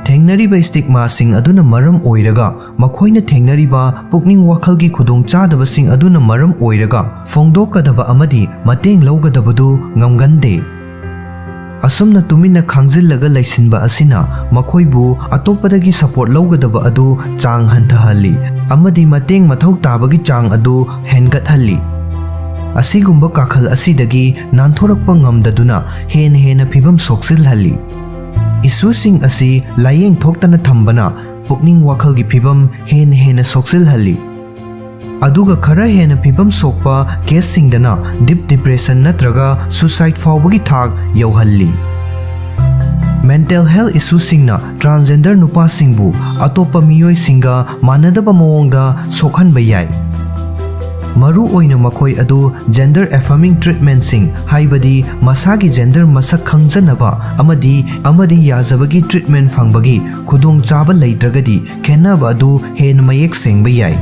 ꯊꯦꯡꯅꯔꯤꯕ stigmaꯁꯤꯡ ꯑꯗꯨꯅ ꯃꯔꯝ ꯑꯣꯏꯔꯒ ꯃꯈꯣꯏꯅ ꯊꯦꯡꯅꯔꯤꯕ ꯄꯨꯛꯅꯤꯡ ꯋꯥꯈꯜꯒꯤ ꯈꯨꯗꯣꯡꯆꯥꯗꯕꯁꯤꯡ ꯑꯗꯨꯅ ꯃꯔꯝ ꯑꯣꯏꯔꯒ ꯐꯣꯡꯗꯣꯛꯀꯗꯕ ꯑꯃꯗꯤ ꯃꯇꯦꯡ ꯂꯧꯒꯗꯕꯗꯨ ꯉꯝꯒꯟꯗꯦ꯫ ꯑꯁꯨꯝꯅ ꯇꯨꯃꯤꯟꯅ ꯈꯥꯡꯖꯤꯜꯂꯒ ꯂꯩꯁꯤꯟꯕ ꯑꯁꯤꯅ ꯃꯈꯣꯏꯕꯨ ꯑꯇꯣꯞꯄꯗꯒꯤ support ꯂꯧꯒꯗꯕ ꯑꯗꯨ ꯆꯥꯡ ꯍꯟꯊꯍꯜꯂꯤ ꯑꯃꯗꯤ ꯃꯇꯦꯡ ꯃꯊꯧ ꯇꯥꯕꯒꯤ ꯆꯥꯡ ꯑꯗꯨ ꯍꯦꯟꯒꯠꯍꯜꯂꯤ꯫ ꯑꯁꯤꯒꯨꯝꯕ ꯀꯥꯈꯜ ꯑꯁꯤꯗꯒꯤ ꯅꯥꯟꯊꯣꯔꯛꯄ ꯉꯝꯗꯗꯨꯅ ꯍꯦꯟꯅ ꯍꯦꯟꯅ ꯐꯤꯕꯝ ꯁꯣꯛꯆꯤꯜꯍꯜꯂꯤ꯫ Issueꯁꯤꯡ ꯑꯁꯤ ꯂꯥꯌꯦꯡ ꯊꯣꯛꯇꯅ ꯊꯝꯕꯅ ꯄꯨꯛꯅꯤꯡ ꯋꯥꯈꯜꯒꯤ ꯐꯤꯕꯝ ꯍꯦꯟꯅ ꯍꯦꯟꯅ ꯁꯣꯛꯆꯤꯜꯍꯜꯂꯤ꯫ ꯑꯗꯨꯒ ꯈꯔ ꯍꯦꯟꯅ ꯐꯤꯕꯝ ꯁꯣꯛꯄ caseꯁꯤꯡꯗꯅ deep depression ꯅꯠꯇ꯭ꯔꯒ suicide ꯐꯥꯎꯕꯒꯤ ꯊꯥꯛ ꯌꯧꯍꯜꯂꯤ꯫ Mental health issueꯁꯤꯡꯅ transgender ꯅꯨꯄꯥꯁꯤꯡꯕꯨ ꯑꯇꯣꯞꯄ ꯃꯤꯑꯣꯏꯁꯤꯡꯒ ꯃꯥꯟꯅꯗꯕ ꯃꯑꯣꯡꯗ ꯁꯣꯛꯍꯟꯕ ꯌꯥꯏ꯫ ꯃꯔꯨ ꯑꯣꯏꯅ ꯃꯈꯣꯏ ꯑꯗꯨ gender affirming treatmentꯁꯤꯡ, ꯍꯥꯏꯕꯗꯤ ꯃꯁꯥꯒꯤ gender ꯃꯁꯛ ꯈꯪꯖꯅꯕ ꯑꯃꯗꯤ, ꯑꯃꯗꯤ ꯌꯥꯖꯕꯒꯤ treatment ꯐꯪꯕꯒꯤ ꯈꯨꯗꯣꯡꯆꯥꯕ ꯂꯩꯇ꯭ꯔꯒꯗꯤ, ꯈꯦꯠꯅꯕ ꯑꯗꯨ ꯍꯦꯟꯅ ꯃꯌꯦꯛ ꯁꯦꯡꯕ ꯌꯥꯏ꯫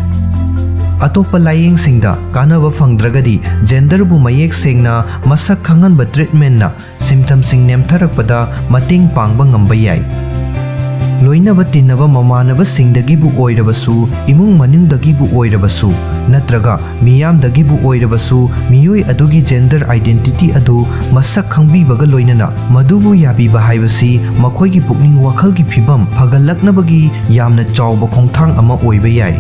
ꯑꯇꯣꯞꯄ ꯂꯥꯌꯦꯡꯁꯤꯡꯗ ꯀꯥꯟꯅꯕ ꯐꯪꯗ꯭ꯔꯒꯗꯤ, genderꯕꯨ ꯃꯌꯦꯛ ꯁꯦꯡꯅ ꯃꯁꯛ ꯈꯪꯍꯟꯕ treatmentꯅ symptomꯁꯤꯡ ꯅꯦꯝꯊꯔꯛꯄꯗ ꯃꯇꯦꯡ ꯄꯥꯡꯕ ꯉꯝꯕ ꯌꯥꯏ꯫ ꯂꯣꯏꯅꯕ ꯇꯤꯟꯅꯕ ꯃꯃꯥꯟꯅꯕꯁꯤꯡꯗꯒꯤꯕꯨ ꯑꯣꯏꯔꯕꯁꯨ, ꯏꯃꯨꯡ ꯃꯅꯨꯡꯗꯒꯤꯕꯨ ꯑꯣꯏꯔꯕꯁꯨ, ꯅꯠꯇ꯭ꯔꯒ ꯃꯤꯌꯥꯝꯗꯒꯤꯕꯨ ꯑꯣꯏꯔꯕꯁꯨ, ꯃꯤꯑꯣꯏ ꯑꯗꯨꯒꯤ gender identity ꯑꯗꯨ ꯃꯁꯛ ꯈꯪꯕꯤꯕꯒ ꯂꯣꯏꯅꯅ ꯃꯗꯨꯕꯨ ꯌꯥꯕꯤꯕ ꯍꯥꯏꯕꯁꯤ ꯃꯈꯣꯏꯒꯤ ꯄꯨꯛꯅꯤꯡ ꯋꯥꯈꯜꯒꯤ ꯐꯤꯕꯝ ꯐꯒꯠꯂꯛꯅꯕꯒꯤ ꯌꯥꯝꯅ ꯆꯥꯎꯕ ꯈꯣꯡꯊꯥꯡ ꯑꯃ ꯑꯣꯏꯕ ꯌꯥꯏ꯫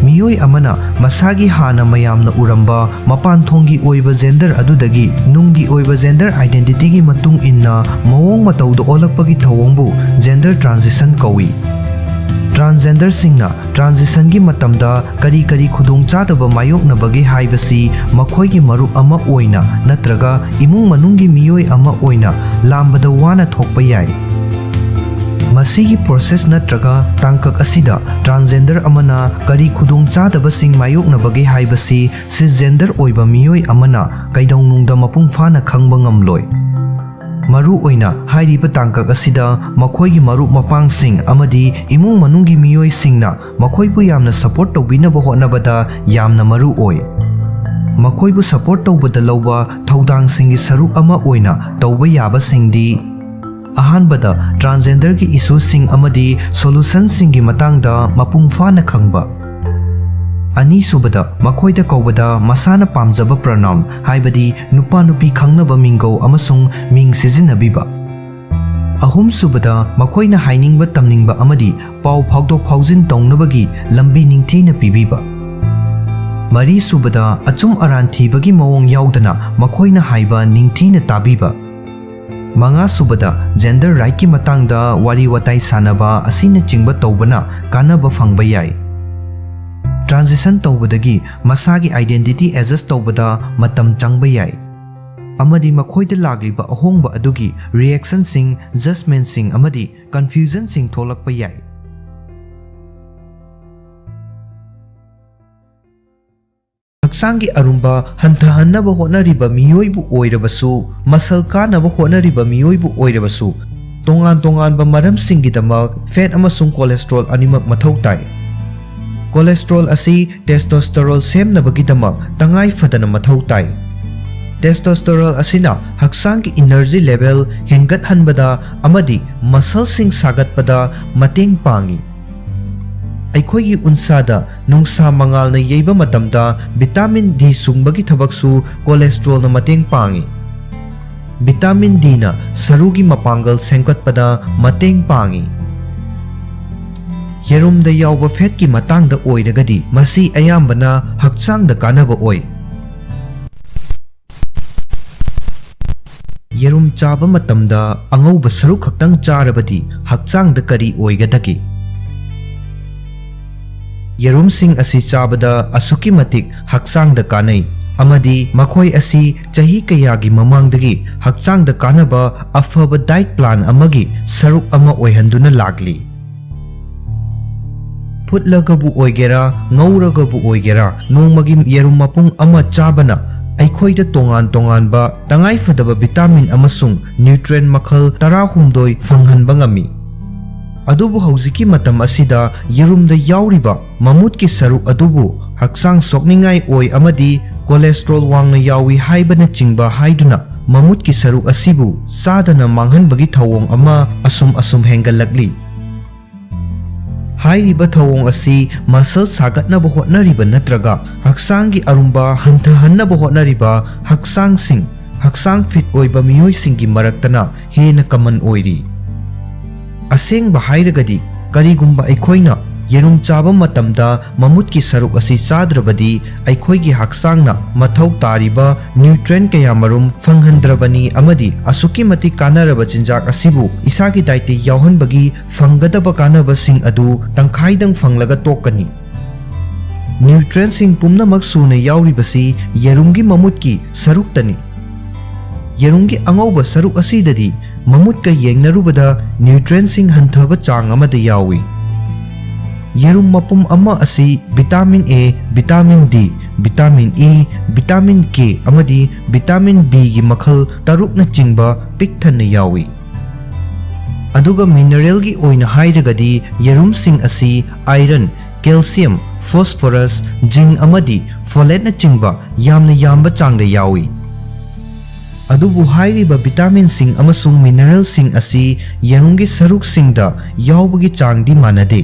ꯃꯤꯑꯣꯏ ꯑꯃꯅ ꯃꯁꯥꯒꯤ ꯍꯥꯟꯅ ꯃꯌꯥꯝꯅ ꯎꯔꯝꯕ ꯃꯄꯥꯟ ꯊꯣꯡꯒꯤ ꯑꯣꯏꯕ gender ꯑꯗꯨꯗꯒꯤ ꯅꯨꯡꯒꯤ ꯑꯣꯏꯕ gender identityꯒꯤ ꯃꯇꯨꯡ ꯏꯟꯅ ꯃꯑꯣꯡ ꯃꯇꯧꯗ ꯑꯣꯜꯂꯛꯄꯒꯤ ꯊꯧꯑꯣꯡꯕꯨ gender transition ꯀꯧꯏ꯫ Transgenderꯁꯤꯡꯅ transitionꯒꯤ ꯃꯇꯝꯗ ꯀꯔꯤ ꯀꯔꯤ ꯈꯨꯗꯣꯡꯆꯥꯗꯕ ꯃꯥꯌꯣꯛꯅꯕꯒꯦ ꯍꯥꯏꯕꯁꯤ ꯃꯈꯣꯏꯒꯤ ꯃꯔꯨꯞ ꯑꯃ ꯑꯣꯏꯅ ꯅꯠꯇ꯭ꯔꯒ ꯏꯃꯨꯡ ꯃꯅꯨꯡꯒꯤ ꯃꯤꯑꯣꯏ ꯑꯃ ꯑꯣꯏꯅ ꯂꯥꯝꯕꯗ ꯋꯥꯅ ꯊꯣꯛꯄ ꯌꯥꯏ꯫ ꯃꯁꯤꯒꯤ process ꯅꯠꯇ꯭ꯔꯒ ꯇꯥꯡꯀꯛ ꯑꯁꯤꯗ transgender ꯑꯃꯅ ꯀꯔꯤ ꯈꯨꯗꯣꯡꯆꯥꯗꯕꯁꯤꯡ ꯃꯥꯌꯣꯛꯅꯕꯒꯦ ꯍꯥꯏꯕꯁꯤ cisgender ꯑꯣꯏꯕ ꯃꯤꯑꯣꯏ ꯑꯃꯅ ꯀꯩꯗꯧꯅꯨꯡꯗ ꯃꯄꯨꯡ ꯐꯥꯅ ꯈꯪꯕ ꯉꯝꯂꯣꯏ꯫ ꯃꯔꯨꯑꯣꯏꯅ ꯍꯥꯏꯔꯤꯕ ꯇꯥꯡꯀꯛ ꯑꯁꯤꯗ ꯃꯈꯣꯏꯒꯤ ꯃꯔꯨꯞ ꯃꯄꯥꯡꯁꯤꯡ ꯑꯃꯗꯤ ꯏꯃꯨꯡ ꯃꯅꯨꯡꯒꯤ ꯃꯤꯑꯣꯏꯁꯤꯡꯅ ꯃꯈꯣꯏꯕꯨ ꯌꯥꯝꯅ support ꯇꯧꯕꯤꯅꯕ ꯍꯣꯠꯅꯕꯗ ꯌꯥꯝꯅ ꯃꯔꯨ ꯑꯣꯏ꯫ ꯃꯈꯣꯏꯕꯨ support ꯇꯧꯕꯗ ꯂꯧꯕ ꯊꯧꯗꯥꯡꯁꯤꯡꯒꯤ ꯁꯔꯨꯛ ꯑꯃ ꯑꯣꯏꯅ ꯇꯧꯕ ꯌꯥꯕꯁꯤꯡꯗꯤ: ꯑꯍꯥꯟꯕꯗ, transgenderꯒꯤ issueꯁꯤꯡ ꯑꯃꯗꯤ solutionꯁꯤꯡꯒꯤ ꯃꯇꯥꯡꯗ ꯃꯄꯨꯡ ꯐꯥꯅ ꯈꯪꯕ꯫ ꯑꯅꯤꯁꯨꯕꯗ, ꯃꯈꯣꯏꯗ ꯀꯧꯕꯗ ꯃꯁꯥꯅ ꯄꯥꯝꯖꯕ pronoun, ꯍꯥꯏꯕꯗꯤ ꯅꯨꯄꯥ ꯅꯨꯄꯤ ꯈꯪꯅꯕ ꯃꯤꯡꯒꯧ ꯑꯃꯁꯨꯡ ꯃꯤꯡ ꯁꯤꯖꯤꯟꯅꯕꯤꯕ꯫ ꯑꯍꯨꯝꯁꯨꯕꯗ, ꯃꯈꯣꯏꯅ ꯍꯥꯏꯅꯤꯡꯕ ꯇꯝꯅꯤꯡꯕ ꯑꯃꯗꯤ ꯄꯥꯎ ꯐꯥꯎꯗꯣꯛ ꯐꯥꯎꯖꯤꯟ ꯇꯧꯅꯕꯒꯤ ꯂꯝꯕꯤ ꯅꯤꯡꯊꯤꯅ ꯄꯤꯕꯤꯕ꯫ ꯃꯔꯤꯁꯨꯕꯗ, ꯑꯆꯨꯝ ꯑꯔꯥꯟ ꯊꯤꯕꯒꯤ ꯃꯑꯣꯡ ꯌꯥꯎꯗꯅ ꯃꯈꯣꯏꯅ ꯍꯥꯏꯕ ꯅꯤꯡꯊꯤꯅ ꯇꯥꯕꯤꯕ꯫ ꯃꯉꯥꯁꯨꯕꯗ, gender rightꯀꯤ ꯃꯇꯥꯡꯗ ꯋꯥꯔꯤ ꯋꯥꯇꯥꯏ ꯁꯥꯟꯅꯕ ꯑꯁꯤꯅꯆꯤꯡꯕ ꯇꯧꯕꯅ ꯀꯥꯟꯅꯕ ꯐꯪꯕ ꯌꯥꯏ꯫ Transition ꯇꯧꯕꯗꯒꯤ ꯃꯁꯥꯒꯤ identity adjust ꯇꯧꯕꯗ ꯃꯇꯝ ꯆꯪꯕ ꯌꯥꯏ, ꯑꯃꯗꯤ ꯃꯈꯣꯏꯗ ꯂꯥꯛꯂꯤꯕ ꯑꯍꯣꯡꯕ ꯑꯗꯨꯒꯤ reactionꯁꯤꯡ, judgmentꯁꯤꯡ ꯑꯃꯗꯤ confusionꯁꯤꯡ ꯊꯣꯛꯂꯛꯄ ꯌꯥꯏ꯫ ꯍꯛꯆꯥꯡꯒꯤ ꯑꯔꯨꯝꯕ ꯍꯟꯊꯍꯟꯅꯕ ꯍꯣꯠꯅꯔꯤꯕ ꯃꯤꯑꯣꯏꯕꯨ ꯑꯣꯏꯔꯕꯁꯨ, muscle ꯀꯥꯅꯕ ꯍꯣꯠꯅꯔꯤꯕ ꯃꯤꯑꯣꯏꯕꯨ ꯑꯣꯏꯔꯕꯁꯨ, ꯇꯣꯉꯥꯟ ꯇꯣꯉꯥꯟꯕ ꯃꯔꯝꯁꯤꯡꯒꯤꯗꯃꯛ fat ꯑꯃꯁꯨꯡ cholesterol ꯑꯅꯤꯃꯛ ꯃꯊꯧ ꯇꯥꯏ꯫ Cholesterol ꯑꯁꯤ testosterone ꯁꯦꯝꯅꯕꯒꯤꯗꯃꯛ ꯇꯉꯥꯏ ꯐꯗꯅ ꯃꯊꯧ ꯇꯥꯏ꯫ Testosterone ꯑꯁꯤꯅ ꯍꯛꯆꯥꯡꯒꯤ energy level ꯍꯦꯟꯒꯠꯍꯟꯕꯗ ꯑꯃꯗꯤ muscleꯁꯤꯡ ꯁꯥꯒꯠꯄꯗ ꯃꯇꯦꯡ ꯄꯥꯡꯏ꯫ ꯑꯩꯈꯣꯏꯒꯤ ꯎꯟꯁꯥꯗ ꯅꯨꯡꯁꯥ ꯃꯉꯥꯜꯅ ꯌꯩꯕ ꯃꯇꯝꯗ vitamin D ꯁꯨꯡꯕꯒꯤ ꯊꯕꯛꯁꯨ cholesterolꯅ ꯃꯇꯦꯡ ꯄꯥꯡꯏ꯫ Vitamin Dꯅ ꯁꯔꯨꯒꯤ ꯃꯄꯥꯡꯒꯜ ꯁꯦꯝꯒꯠꯄꯗ ꯃꯇꯦꯡ ꯄꯥꯡꯏ꯫ ꯌꯦꯔꯨꯝꯗ ꯌꯥꯎꯕ fatꯀꯤ ꯃꯇꯥꯡꯗ ꯑꯣꯏꯔꯒꯗꯤ, ꯃꯁꯤ ꯑꯌꯥꯝꯕꯅ ꯍꯛꯆꯥꯡꯗ ꯀꯥꯟꯅꯕ ꯑꯣꯏ꯫ ꯌꯦꯔꯨꯝ ꯆꯥꯕ ꯃꯇꯝꯗ ꯑꯉꯧꯕ ꯁꯔꯨꯛ ꯈꯛꯇꯪ ꯆꯥꯔꯕꯗꯤ ꯍꯛꯆꯥꯡꯗ ꯀꯔꯤ ꯑꯣꯏꯒꯗꯒꯦ? ꯌꯦꯔꯨꯝꯁꯤꯡ ꯑꯁꯤ ꯆꯥꯕꯗ ꯑꯁꯨꯛꯀꯤ ꯃꯇꯤꯛ ꯍꯛꯆꯥꯡꯗ ꯀꯥꯟꯅꯩ ꯑꯃꯗꯤ ꯃꯈꯣꯏ ꯑꯁꯤ ꯆꯍꯤ ꯀꯌꯥꯒꯤ ꯃꯃꯥꯡꯗꯒꯤ ꯍꯛꯆꯥꯡꯗ ꯀꯥꯟꯅꯕ ꯑꯐꯕ diet plan ꯑꯃꯒꯤ ꯁꯔꯨꯛ ꯑꯃ ꯑꯣꯏꯍꯟꯗꯨꯅ ꯂꯥꯛꯂꯤ꯫ ꯐꯨꯠꯂꯒꯕꯨ ꯑꯣꯏꯒꯦꯔꯥ, ꯉꯧꯔꯒꯕꯨ ꯑꯣꯏꯒꯦꯔꯥ, ꯅꯣꯡꯃꯒꯤ ꯌꯦꯔꯨꯝ ꯃꯄꯨꯡ ꯑꯃ ꯆꯥꯕꯅ ꯑꯩꯈꯣꯏꯗ ꯇꯣꯉꯥꯟ ꯇꯣꯉꯥꯟꯕ ꯇꯉꯥꯏꯐꯗꯕ vitamin ꯑꯃꯁꯨꯡ nutrient ꯃꯈꯜ ꯇꯔꯥꯍꯨꯝꯗꯣꯏ ꯐꯪꯍꯟꯕ ꯉꯝꯃꯤ꯫ ꯑꯗꯨꯕꯨ ꯍꯧꯖꯤꯛꯀꯤ ꯃꯇꯝ ꯑꯁꯤꯗ ꯌꯦꯔꯨꯝꯗ ꯌꯥꯎꯔꯤꯕ ꯃꯃꯨꯠꯀꯤ ꯁꯔꯨꯛ ꯑꯗꯨꯕꯨ ꯍꯛꯆꯥꯡ ꯁꯣꯛꯅꯤꯡꯉꯥꯏ ꯑꯣꯏ ꯑꯃꯗꯤ cholesterol ꯋꯥꯡꯅ ꯌꯥꯎꯏ ꯍꯥꯏꯕꯅꯆꯤꯡꯕ ꯍꯥꯏꯗꯨꯅ ꯃꯃꯨꯠꯀꯤ ꯁꯔꯨꯛ ꯑꯁꯤꯕꯨ ꯆꯥꯗꯅ ꯃꯥꯡꯍꯟꯕꯒꯤ ꯊꯧꯑꯣꯡ ꯑꯃ ꯑꯁꯨꯝ ꯑꯁꯨꯝ ꯍꯦꯟꯒꯠꯂꯛꯂꯤ꯫ ꯍꯥꯏꯔꯤꯕ ꯊꯧꯑꯣꯡ ꯑꯁꯤ muscle ꯁꯥꯒꯠꯅꯕ ꯍꯣꯠꯅꯔꯤꯕ ꯅꯠꯇ꯭ꯔꯒ ꯍꯛꯆꯥꯡꯒꯤ ꯑꯔꯨꯝꯕ ꯍꯟꯊꯍꯟꯅꯕ ꯍꯣꯠꯅꯔꯤꯕ ꯍꯛꯆꯥꯡꯁꯤꯡ, ꯍꯛꯆꯥꯡ fit ꯑꯣꯏꯕ ꯃꯤꯑꯣꯏꯁꯤꯡꯒꯤ ꯃꯔꯛꯇꯅ ꯍꯦꯟꯅ common ꯑꯣꯏꯔꯤ꯫ ꯑꯁꯦꯡꯕ ꯍꯥꯏꯔꯒꯗꯤ, ꯀꯔꯤꯒꯨꯝꯕ ꯑꯩꯈꯣꯏꯅ ꯌꯦꯔꯨꯝ ꯆꯥꯕ ꯃꯇꯝꯗ ꯃꯃꯨꯠꯀꯤ ꯁꯔꯨꯛ ꯑꯁꯤ ꯆꯥꯗ꯭ꯔꯕꯗꯤ, ꯑꯩꯈꯣꯏꯒꯤ ꯍꯛꯆꯥꯡꯅ ꯃꯊꯧ ꯇꯥꯔꯤꯕ nutrient ꯀꯌꯥꯃꯔꯨꯝ ꯐꯪꯍꯟꯗ꯭ꯔꯕꯅꯤ ꯑꯃꯗꯤ ꯑꯁꯨꯛꯀꯤ ꯃꯇꯤꯛ ꯀꯥꯟꯅꯔꯕ ꯆꯤꯟꯖꯥꯛ ꯑꯁꯤꯕꯨ ꯏꯁꯥꯒꯤ dietꯇ ꯌꯥꯎꯍꯟꯕꯒꯤ ꯐꯪꯒꯗꯕ ꯀꯥꯟꯅꯕꯁꯤꯡ ꯑꯗꯨ ꯇꯪꯈꯥꯏꯗꯪ ꯐꯪꯂꯒ ꯇꯣꯛꯀꯅꯤ꯫ Nutrientꯁꯤꯡ ꯄꯨꯝꯅꯃꯛ ꯁꯨꯅ ꯌꯥꯎꯔꯤꯕꯁꯤ ꯌꯦꯔꯨꯝꯒꯤ ꯃꯃꯨꯠꯀꯤ ꯁꯔꯨꯛꯇꯅꯤ꯫ ꯌꯦꯔꯨꯝꯒꯤ ꯑꯉꯧꯕ ꯁꯔꯨꯛ ꯑꯁꯤꯗꯗꯤ ꯃꯃꯨꯠꯀ ꯌꯦꯡꯅꯔꯨꯕꯗ nutrientꯁꯤꯡ ꯍꯟꯊꯕ ꯆꯥꯡ ꯑꯃꯗ ꯌꯥꯎꯏ꯫ ꯌꯦꯔꯨꯝ ꯃꯄꯨꯝ ꯑꯃ ꯑꯁꯤ vitamin A, vitamin D, vitamin E, vitamin K ꯑꯃꯗꯤ vitamin Bꯒꯤ ꯃꯈꯜ ꯇꯔꯨꯛꯅꯆꯤꯡꯕ ꯄꯤꯛ ꯊꯟꯅ ꯌꯥꯎꯏ꯫ ꯑꯗꯨꯒ mineralꯒꯤ ꯑꯣꯏꯅ ꯍꯥꯏꯔꯒꯗꯤ ꯌꯦꯔꯨꯝꯁꯤꯡ ꯑꯁꯤ iron, calcium, phosphorus, zinc ꯑꯃꯗꯤ folateꯅꯆꯤꯡꯕ ꯌꯥꯝꯅ ꯌꯥꯝꯕ ꯆꯥꯡꯗ ꯌꯥꯎꯏ꯫ ꯑꯗꯨꯕꯨ ꯍꯥꯏꯔꯤꯕ ꯚꯤꯇꯥꯃꯤꯟꯁꯤꯡ ꯑꯃꯁꯨꯡ ꯃꯤꯅꯔꯦꯜꯁꯤꯡ ꯑꯁꯤ ꯌꯦꯔꯨꯝꯒꯤ ꯁꯔꯨꯛꯁꯤꯡꯗ ꯌꯥꯎꯕꯒꯤ ꯆꯥꯡꯗꯤ ꯃꯥꯟꯅꯗꯦ꯫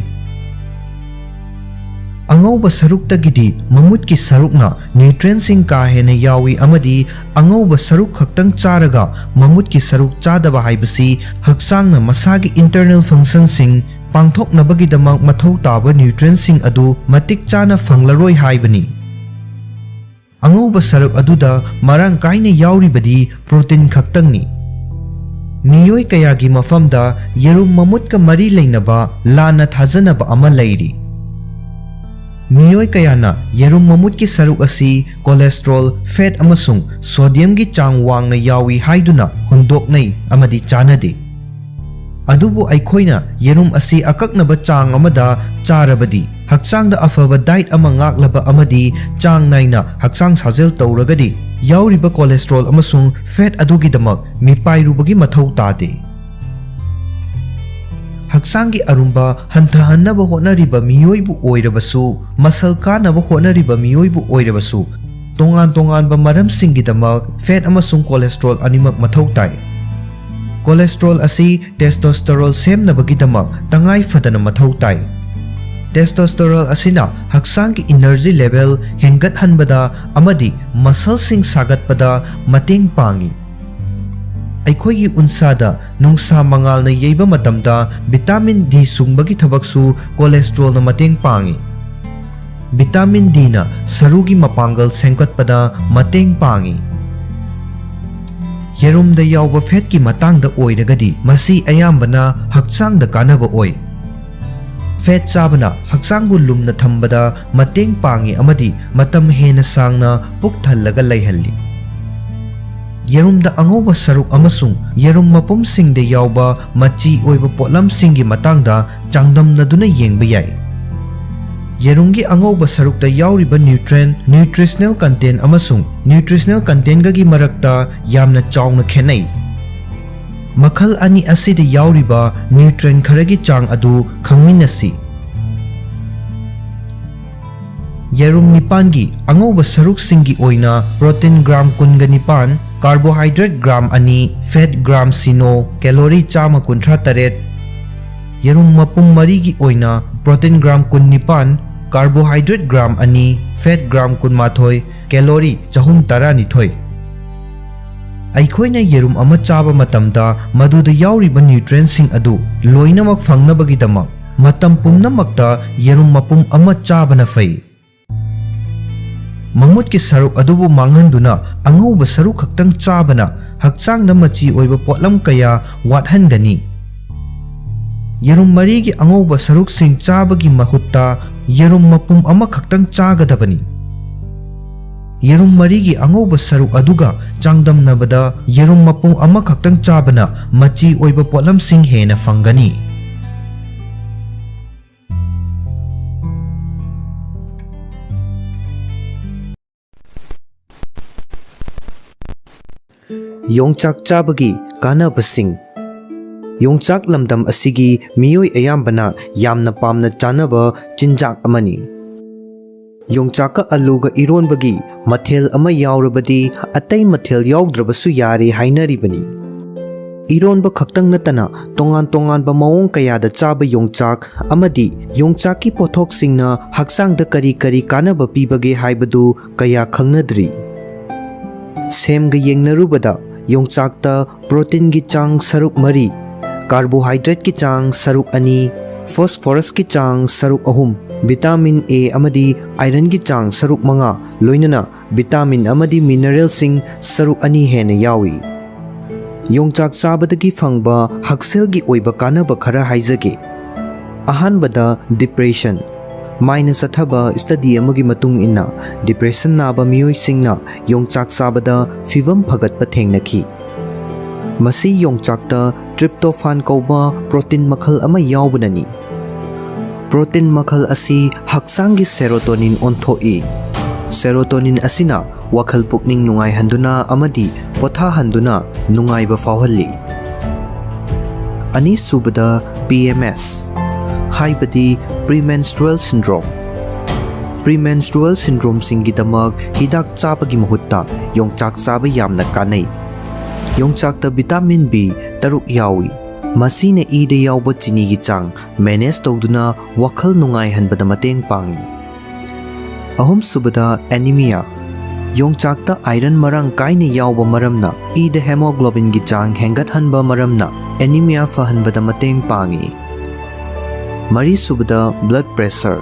ꯑꯉꯧꯕ ꯁꯔꯨꯛꯇꯒꯤꯗꯤ ꯃꯃꯨꯠꯀꯤ ꯁꯔꯨꯛꯅ ꯅ꯭ꯌꯨꯇ꯭ꯔꯦꯟꯁꯤꯡ ꯀꯥ ꯍꯦꯟꯅ ꯌꯥꯎꯏ, ꯑꯃꯗꯤ ꯑꯉꯧꯕ ꯁꯔꯨꯛ ꯈꯛꯇꯪ ꯆꯥꯔꯒ ꯃꯃꯨꯠꯀꯤ ꯁꯔꯨꯛ ꯆꯥꯗꯕ ꯍꯥꯏꯕꯁꯤ ꯍꯛꯆꯥꯡꯅ ꯃꯁꯥꯒꯤ ꯏꯟꯇꯔꯅꯦꯜ ꯐꯪꯁꯟꯁꯤꯡ ꯄꯥꯡꯊꯣꯛꯅꯕꯒꯤꯗꯃꯛ ꯃꯊꯧ ꯇꯥꯕ ꯅ꯭ꯌꯨꯇ꯭ꯔꯦꯟꯁꯤꯡ ꯑꯗꯨ ꯃꯇꯤꯛ ꯆꯥꯅ ꯐꯪꯂꯔꯣꯏ ꯍꯥꯏꯕꯅꯤ꯫ ꯑꯉꯧꯕ ꯁꯔꯨꯛ ꯑꯗꯨꯗ ꯃꯔꯥꯡ ꯀꯥꯏꯅ ꯌꯥꯎꯔꯤꯕꯗꯤ ꯄ꯭ꯔꯣꯇꯤꯟ ꯈꯛꯇꯪꯅꯤ꯫ ꯃꯤꯑꯣꯏ ꯀꯌꯥꯒꯤ ꯃꯐꯝꯗ ꯌꯦꯔꯨꯝ ꯃꯃꯨꯠꯀ ꯃꯔꯤ ꯂꯩꯅꯕ ꯂꯥꯟꯅ ꯊꯥꯖꯅꯕ ꯑꯃ ꯂꯩꯔꯤ꯫ ꯃꯤꯑꯣꯏ ꯀꯌꯥꯅ ꯌꯦꯔꯨꯝ ꯃꯃꯨꯠꯀꯤ ꯁꯔꯨꯛ ꯑꯁꯤ ꯀꯣꯂꯦꯁꯇ꯭ꯔꯣꯜ, ꯐꯦꯠ ꯑꯃꯁꯨꯡ ꯁꯣꯗꯤꯌꯝꯒꯤ ꯆꯥꯡ ꯋꯥꯡꯅ ꯌꯥꯎꯏ ꯍꯥꯏꯗꯨꯅ ꯍꯨꯟꯗꯣꯛꯅꯩ ꯑꯃꯗꯤ ꯆꯥꯅꯗꯦ꯫ ꯑꯗꯨꯕꯨ ꯑꯩꯈꯣꯏꯅ ꯌꯦꯔꯨꯝ ꯑꯁꯤ ꯑꯀꯛꯅꯕ ꯆꯥꯡ ꯑꯃꯗ ꯆꯥꯔꯕꯗꯤ, ꯍꯛꯆꯥꯡꯗ ꯑꯐꯕ ꯗꯥꯏꯠ ꯑꯃ ꯉꯥꯛꯂꯕ ꯑꯃꯗꯤ ꯆꯥꯡ ꯅꯥꯏꯅ ꯍꯛꯆꯥꯡ ꯁꯥꯖꯦꯜ ꯇꯧꯔꯒꯗꯤ, ꯌꯥꯎꯔꯤꯕ ꯀꯣꯂꯦꯁꯇ꯭ꯔꯣꯜ ꯑꯃꯁꯨꯡ ꯐꯦꯠ ꯑꯗꯨꯒꯤꯗꯃꯛ ꯃꯤꯄꯥꯏꯔꯨꯕꯒꯤ ꯃꯊꯧ ꯇꯥꯗꯦ꯫ ꯍꯛꯆꯥꯡꯒꯤ ꯑꯔꯨꯝꯕ ꯍꯟꯊꯍꯟꯅꯕ ꯍꯣꯠꯅꯔꯤꯕ ꯃꯤꯑꯣꯏꯕꯨ ꯑꯣꯏꯔꯕꯁꯨ, ꯃꯁꯜ ꯀꯥꯅꯕ ꯍꯣꯠꯅꯔꯤꯕ ꯃꯤꯑꯣꯏꯕꯨ ꯑꯣꯏꯔꯕꯁꯨ, ꯇꯣꯉꯥꯟ ꯇꯣꯉꯥꯟꯕ ꯃꯔꯝꯁꯤꯡꯒꯤꯗꯃꯛ ꯐꯦꯠ ꯑꯃꯁꯨꯡ ꯀꯣꯂꯦꯁꯇ꯭ꯔꯣꯜ ꯑꯅꯤꯃꯛ ꯃꯊꯧ ꯇꯥꯏ꯫ ꯀꯣꯂꯦꯁꯇ꯭ꯔꯣꯜ ꯑꯁꯤ ꯇꯦꯁꯇꯣꯁꯇꯦꯔꯣꯜ ꯁꯦꯝꯅꯕꯒꯤꯗꯃꯛ ꯇꯉꯥꯏ ꯐꯗꯅ ꯃꯊꯧ ꯇꯥꯏ꯫ ꯇꯦꯁꯇꯣꯁꯇꯦꯔꯣꯜ ꯑꯁꯤꯅ ꯍꯛꯆꯥꯡꯒꯤ ꯏꯅꯔꯖꯤ ꯂꯦꯚꯦꯜ ꯍꯦꯟꯒꯠꯍꯟꯕꯗ ꯑꯃꯗꯤ ꯃꯁꯜꯁꯤꯡ ꯁꯥꯒꯠꯄꯗ ꯃꯇꯦꯡ ꯄꯥꯡꯏ꯫ ꯑꯩꯈꯣꯏꯒꯤ ꯎꯟꯁꯥꯗ ꯅꯨꯡꯁꯥ ꯃꯉꯥꯜꯅ ꯌꯩꯕ ꯃꯇꯝꯗ ꯚꯤꯇꯥꯃꯤꯟ ꯗꯤ ꯁꯨꯡꯕꯒꯤ ꯊꯕꯛꯁꯨ ꯀꯣꯂꯦꯁꯇ꯭ꯔꯣꯜꯅ ꯃꯇꯦꯡ ꯄꯥꯡꯏ꯫ ꯚꯤꯇꯥꯃꯤꯟ ꯗꯤꯅ ꯁꯔꯨꯒꯤ ꯃꯄꯥꯡꯒꯜ ꯁꯦꯝꯒꯠꯄꯗ ꯃꯇꯦꯡ ꯄꯥꯡꯏ꯫ ꯌꯦꯔꯨꯝꯗ ꯌꯥꯎꯕ ꯐꯦꯠꯀꯤ ꯃꯇꯥꯡꯗ ꯑꯣꯏꯔꯒꯗꯤ, ꯃꯁꯤ ꯑꯌꯥꯝꯕꯅ ꯍꯛꯆꯥꯡꯗ ꯀꯥꯟꯅꯕ ꯑꯣꯏ꯫ ꯐꯦꯠ ꯆꯥꯕꯅ ꯍꯛꯆꯥꯡꯕꯨ ꯂꯨꯝꯅ ꯊꯝꯕꯗ ꯃꯇꯦꯡ ꯄꯥꯡꯏ ꯑꯃꯗꯤ ꯃꯇꯝ ꯍꯦꯟꯅ ꯁꯥꯡꯅ ꯄꯨꯛ ꯊꯜꯂꯒ ꯂꯩꯍꯜꯂꯤ꯫ ꯌꯦꯔꯨꯝꯗ ꯑꯉꯧꯕ ꯁꯔꯨꯛ ꯑꯃꯁꯨꯡ ꯌꯦꯔꯨꯝ ꯃꯄꯨꯝꯁꯤꯡꯗ ꯌꯥꯎꯕ ꯃꯆꯤ ꯑꯣꯏꯕ ꯄꯣꯠꯂꯝꯁꯤꯡꯒꯤ ꯃꯇꯥꯡꯗ ꯆꯥꯡꯗꯝꯅꯗꯨꯅ ꯌꯦꯡꯕ ꯌꯥꯏ꯫ ꯌꯦꯔꯨꯝꯒꯤ ꯑꯉꯧꯕ ꯁꯔꯨꯛꯇ ꯌꯥꯎꯔꯤꯕ ꯅ꯭ꯌꯨꯇ꯭ꯔꯦꯟ, ꯅ꯭ꯌꯨꯇ꯭ꯔꯤꯁꯅꯦꯜ ꯀꯟꯇꯦꯟ ꯑꯃꯁꯨꯡ ꯅ꯭ꯌꯨꯇ꯭ꯔꯤꯁꯅꯦꯜ ꯀꯟꯇꯦꯟꯒꯒꯤ ꯃꯔꯛꯇ ꯌꯥꯝꯅ ꯆꯥꯎꯅ ꯈꯦꯠꯅꯩ꯫ ꯃꯈꯜ ꯑꯅꯤ ꯑꯁꯤꯗ ꯌꯥꯎꯔꯤꯕ ꯅ꯭ꯌꯨꯇ꯭ꯔꯦꯟ ꯈꯔꯒꯤ ꯆꯥꯡ ꯑꯗꯨ ꯈꯪꯃꯤꯟꯅꯁꯤ꯫ ꯌꯦꯔꯨꯝ ꯅꯤꯄꯥꯟꯒꯤ ꯑꯉꯧꯕ ꯁꯔꯨꯛꯁꯤꯡꯒꯤ ꯑꯣꯏꯅ ꯄ꯭ꯔꯣꯇꯤꯟ ꯒ꯭ꯔꯥꯝ ꯀꯨꯟꯒ ꯅꯤꯄꯥꯟ, Carbohydrate gram ꯑꯅꯤ, fat gram ꯁꯤꯅꯣ, calorie ꯆꯥꯝꯃ ꯀꯨꯟꯊ꯭ꯔꯥ ꯇꯔꯦꯠ꯫ ꯌꯦꯔꯨꯝ ꯃꯄꯨꯝ ꯃꯔꯤꯒꯤ ꯑꯣꯏꯅ protein gram ꯀꯨꯟꯅꯤꯄꯥꯟ, carbohydrate gram ꯑꯅꯤ, fat gram ꯀꯨꯟꯃꯥꯊꯣꯏ, calorie ꯆꯍꯨꯝ ꯇꯔꯥꯅꯤꯊꯣꯏ꯫ ꯑꯩꯈꯣꯏꯅ ꯌꯦꯔꯨꯝ ꯑꯃ ꯆꯥꯕ ꯃꯇꯝꯗ ꯃꯗꯨꯗ ꯌꯥꯎꯔꯤꯕ nutrientꯁꯤꯡ ꯑꯗꯨ ꯂꯣꯏꯅꯃꯛ ꯐꯪꯅꯕꯒꯤꯗꯃꯛ ꯃꯇꯝ ꯄꯨꯝꯅꯃꯛꯇ ꯌꯦꯔꯨꯝ ꯃꯄꯨꯝ ꯑꯃ ꯆꯥꯕꯅ ꯐꯩ꯫ ꯃꯃꯨꯠꯀꯤ ꯁꯔꯨꯛ ꯑꯗꯨꯕꯨ ꯃꯥꯡꯍꯟꯗꯨꯅ ꯑꯉꯧꯕ ꯁꯔꯨꯛ ꯈꯛꯇꯪ ꯆꯥꯕꯅ ꯍꯛꯆꯥꯡꯗ ꯃꯆꯤ ꯑꯣꯏꯕ ꯄꯣꯠꯂꯝ ꯀꯌꯥ ꯋꯥꯠꯍꯟꯒꯅꯤ꯫ ꯌꯦꯔꯨꯝ ꯃꯔꯤꯒꯤ ꯑꯉꯧꯕ ꯁꯔꯨꯛꯁꯤꯡ ꯆꯥꯕꯒꯤ ꯃꯍꯨꯠꯇ ꯌꯦꯔꯨꯝ ꯃꯄꯨꯝ ꯑꯃꯈꯛꯇꯪ ꯆꯥꯒꯗꯕꯅꯤ꯫ ꯌꯦꯔꯨꯝ ꯃꯔꯤꯒꯤ ꯑꯉꯧꯕ ꯁꯔꯨꯛ ꯑꯗꯨꯒ ꯆꯥꯡꯗꯝꯅꯕꯗ ꯌꯦꯔꯨꯝ ꯃꯄꯨꯝ ꯑꯃꯈꯛꯇꯪ ꯆꯥꯕꯅ ꯃꯆꯤ ꯑꯣꯏꯕ ꯄꯣꯠꯂꯝꯁꯤꯡ ꯍꯦꯟꯅ ꯐꯪꯒꯅꯤ꯫ ꯌꯣꯡꯆꯥꯛ ꯆꯥꯕꯒꯤ ꯀꯥꯟꯅꯕꯁꯤꯡ꯫ ꯌꯣꯡꯆꯥꯛ ꯂꯝꯗꯝ ꯑꯁꯤꯒꯤ ꯃꯤꯑꯣꯏ ꯑꯌꯥꯝꯕꯅ ꯌꯥꯝꯅ ꯄꯥꯝꯅ ꯆꯥꯅꯕ ꯆꯤꯟꯖꯥꯛ ꯑꯃꯅꯤ꯫ ꯌꯣꯡꯆꯥꯛꯀ ꯑꯂꯨꯒ ꯏꯔꯣꯟꯕꯒꯤ ꯃꯊꯦꯜ ꯑꯃ ꯌꯥꯎꯔꯕꯗꯤ ꯑꯇꯩ ꯃꯊꯦꯜ ꯌꯥꯎꯗ꯭ꯔꯕꯁꯨ ꯌꯥꯔꯦ ꯍꯥꯏꯅꯔꯤꯕꯅꯤ꯫ ꯏꯔꯣꯟꯕ ꯈꯛꯇꯪ ꯅꯠꯇꯅ ꯇꯣꯉꯥꯟ ꯇꯣꯉꯥꯟꯕ ꯃꯑꯣꯡ ꯀꯌꯥꯗ ꯆꯥꯕ ꯌꯣꯡꯆꯥꯛ ꯑꯃꯗꯤ ꯌꯣꯡꯆꯥꯛꯀꯤ ꯄꯣꯠꯊꯣꯛꯁꯤꯡꯅ ꯍꯛꯆꯥꯡꯗ ꯀꯔꯤ ꯀꯔꯤ ꯀꯥꯟꯅꯕ ꯄꯤꯕꯒꯦ ꯍꯥꯏꯕꯗꯨ ꯀꯌꯥ ꯈꯪꯅꯗ꯭ꯔꯤ꯫ ꯁꯦꯝꯒ ꯌꯦꯡꯅꯔꯨꯕꯗ ꯌꯣꯡꯆꯥꯛꯇ proteinꯒꯤ ꯆꯥꯡ ꯁꯔꯨꯛ ꯃꯔꯤ, carbohydrateꯀꯤ ꯆꯥꯡ ꯁꯔꯨꯛ ꯑꯅꯤ, phosphorusꯀꯤ ꯆꯥꯡ ꯁꯔꯨꯛ ꯑꯍꯨꯝ, vitamin A ꯑꯃꯗꯤ ironꯒꯤ ꯆꯥꯡ ꯁꯔꯨꯛ ꯃꯉꯥ, ꯂꯣꯏꯅꯅ vitamin ꯑꯃꯗꯤ mineralꯁꯤꯡ ꯁꯔꯨꯛ ꯑꯅꯤ ꯍꯦꯟꯅ ꯌꯥꯎꯏ꯫ ꯌꯣꯡꯆꯥꯛ ꯆꯥꯕꯗꯒꯤ ꯐꯪꯕ ꯍꯛꯁꯦꯜꯒꯤ ꯑꯣꯏꯕ ꯀꯥꯟꯅꯕ ꯈꯔ ꯍꯥꯏꯖꯒꯦ꯫ ꯑꯍꯥꯟꯕꯗ, depression꯫ ꯃꯥꯏꯅ ꯆꯠꯊꯕ study ꯑꯃꯒꯤ ꯃꯇꯨꯡ ꯏꯟꯅ, depression ꯅꯥꯕ ꯃꯤꯑꯣꯏꯁꯤꯡꯅ ꯌꯣꯡꯆꯥꯛ ꯆꯥꯕꯗ ꯐꯤꯚꯝ ꯐꯒꯠꯄ ꯊꯦꯡꯅꯈꯤ꯫ ꯃꯁꯤ ꯌꯣꯡꯆꯥꯛꯇ tryptophan ꯀꯧꯕ protein ꯃꯈꯜ ꯑꯃ ꯌꯥꯎꯕꯅꯅꯤ꯫ Protein ꯃꯈꯜ ꯑꯁꯤ ꯍꯛꯆꯥꯡꯒꯤ serotonin ꯑꯣꯟꯊꯣꯛꯏ꯫ Serotonin ꯑꯁꯤꯅ ꯋꯥꯈꯜ ꯄꯨꯛꯅꯤꯡ ꯅꯨꯡꯉꯥꯏꯍꯟꯗꯨꯅ ꯑꯃꯗꯤ ꯄꯣꯊꯥꯍꯟꯗꯨꯅ ꯅꯨꯡꯉꯥꯏꯕ ꯐꯥꯎꯍꯜꯂꯤ꯫ ꯑꯅꯤꯁꯨꯕꯗ, P M S, ꯍꯥꯏꯕꯗꯤ premenstrual syndrome꯫ premenstrual syndromeꯁꯤꯡꯒꯤꯗꯃꯛ ꯍꯤꯗꯥꯛ ꯆꯥꯕꯒꯤ ꯃꯍꯨꯠꯇ ꯌꯣꯡꯆꯥꯛ ꯆꯥꯕ ꯌꯥꯝꯅ ꯀꯥꯟꯅꯩ꯫ ꯌꯣꯡꯆꯥꯛꯇ vitamin B ꯇꯔꯨꯛ ꯌꯥꯎꯏ꯫ ꯃꯁꯤꯅ ꯏꯗ ꯌꯥꯎꯕ ꯆꯤꯅꯤꯒꯤ ꯆꯥꯡ manage ꯇꯧꯗꯨꯅ ꯋꯥꯈꯜ ꯅꯨꯡꯉꯥꯏꯍꯟꯕꯗ ꯃꯇꯦꯡ ꯄꯥꯡꯏ꯫ ꯑꯍꯨꯝꯁꯨꯕꯗ, anemia꯫ ꯌꯣꯡꯆꯥꯛꯇ iron ꯃꯔꯥꯡ ꯀꯥꯏꯅ ꯌꯥꯎꯕ ꯃꯔꯝꯅ ꯏꯗ hemoglobinꯒꯤ ꯆꯥꯡ ꯍꯦꯟꯒꯠꯍꯟꯕ ꯃꯔꯝꯅ anemia ꯐꯍꯟꯕꯗ ꯃꯇꯦꯡ ꯄꯥꯡꯏ꯫ ꯃꯔꯤꯁꯨꯕꯗ, blood pressure꯫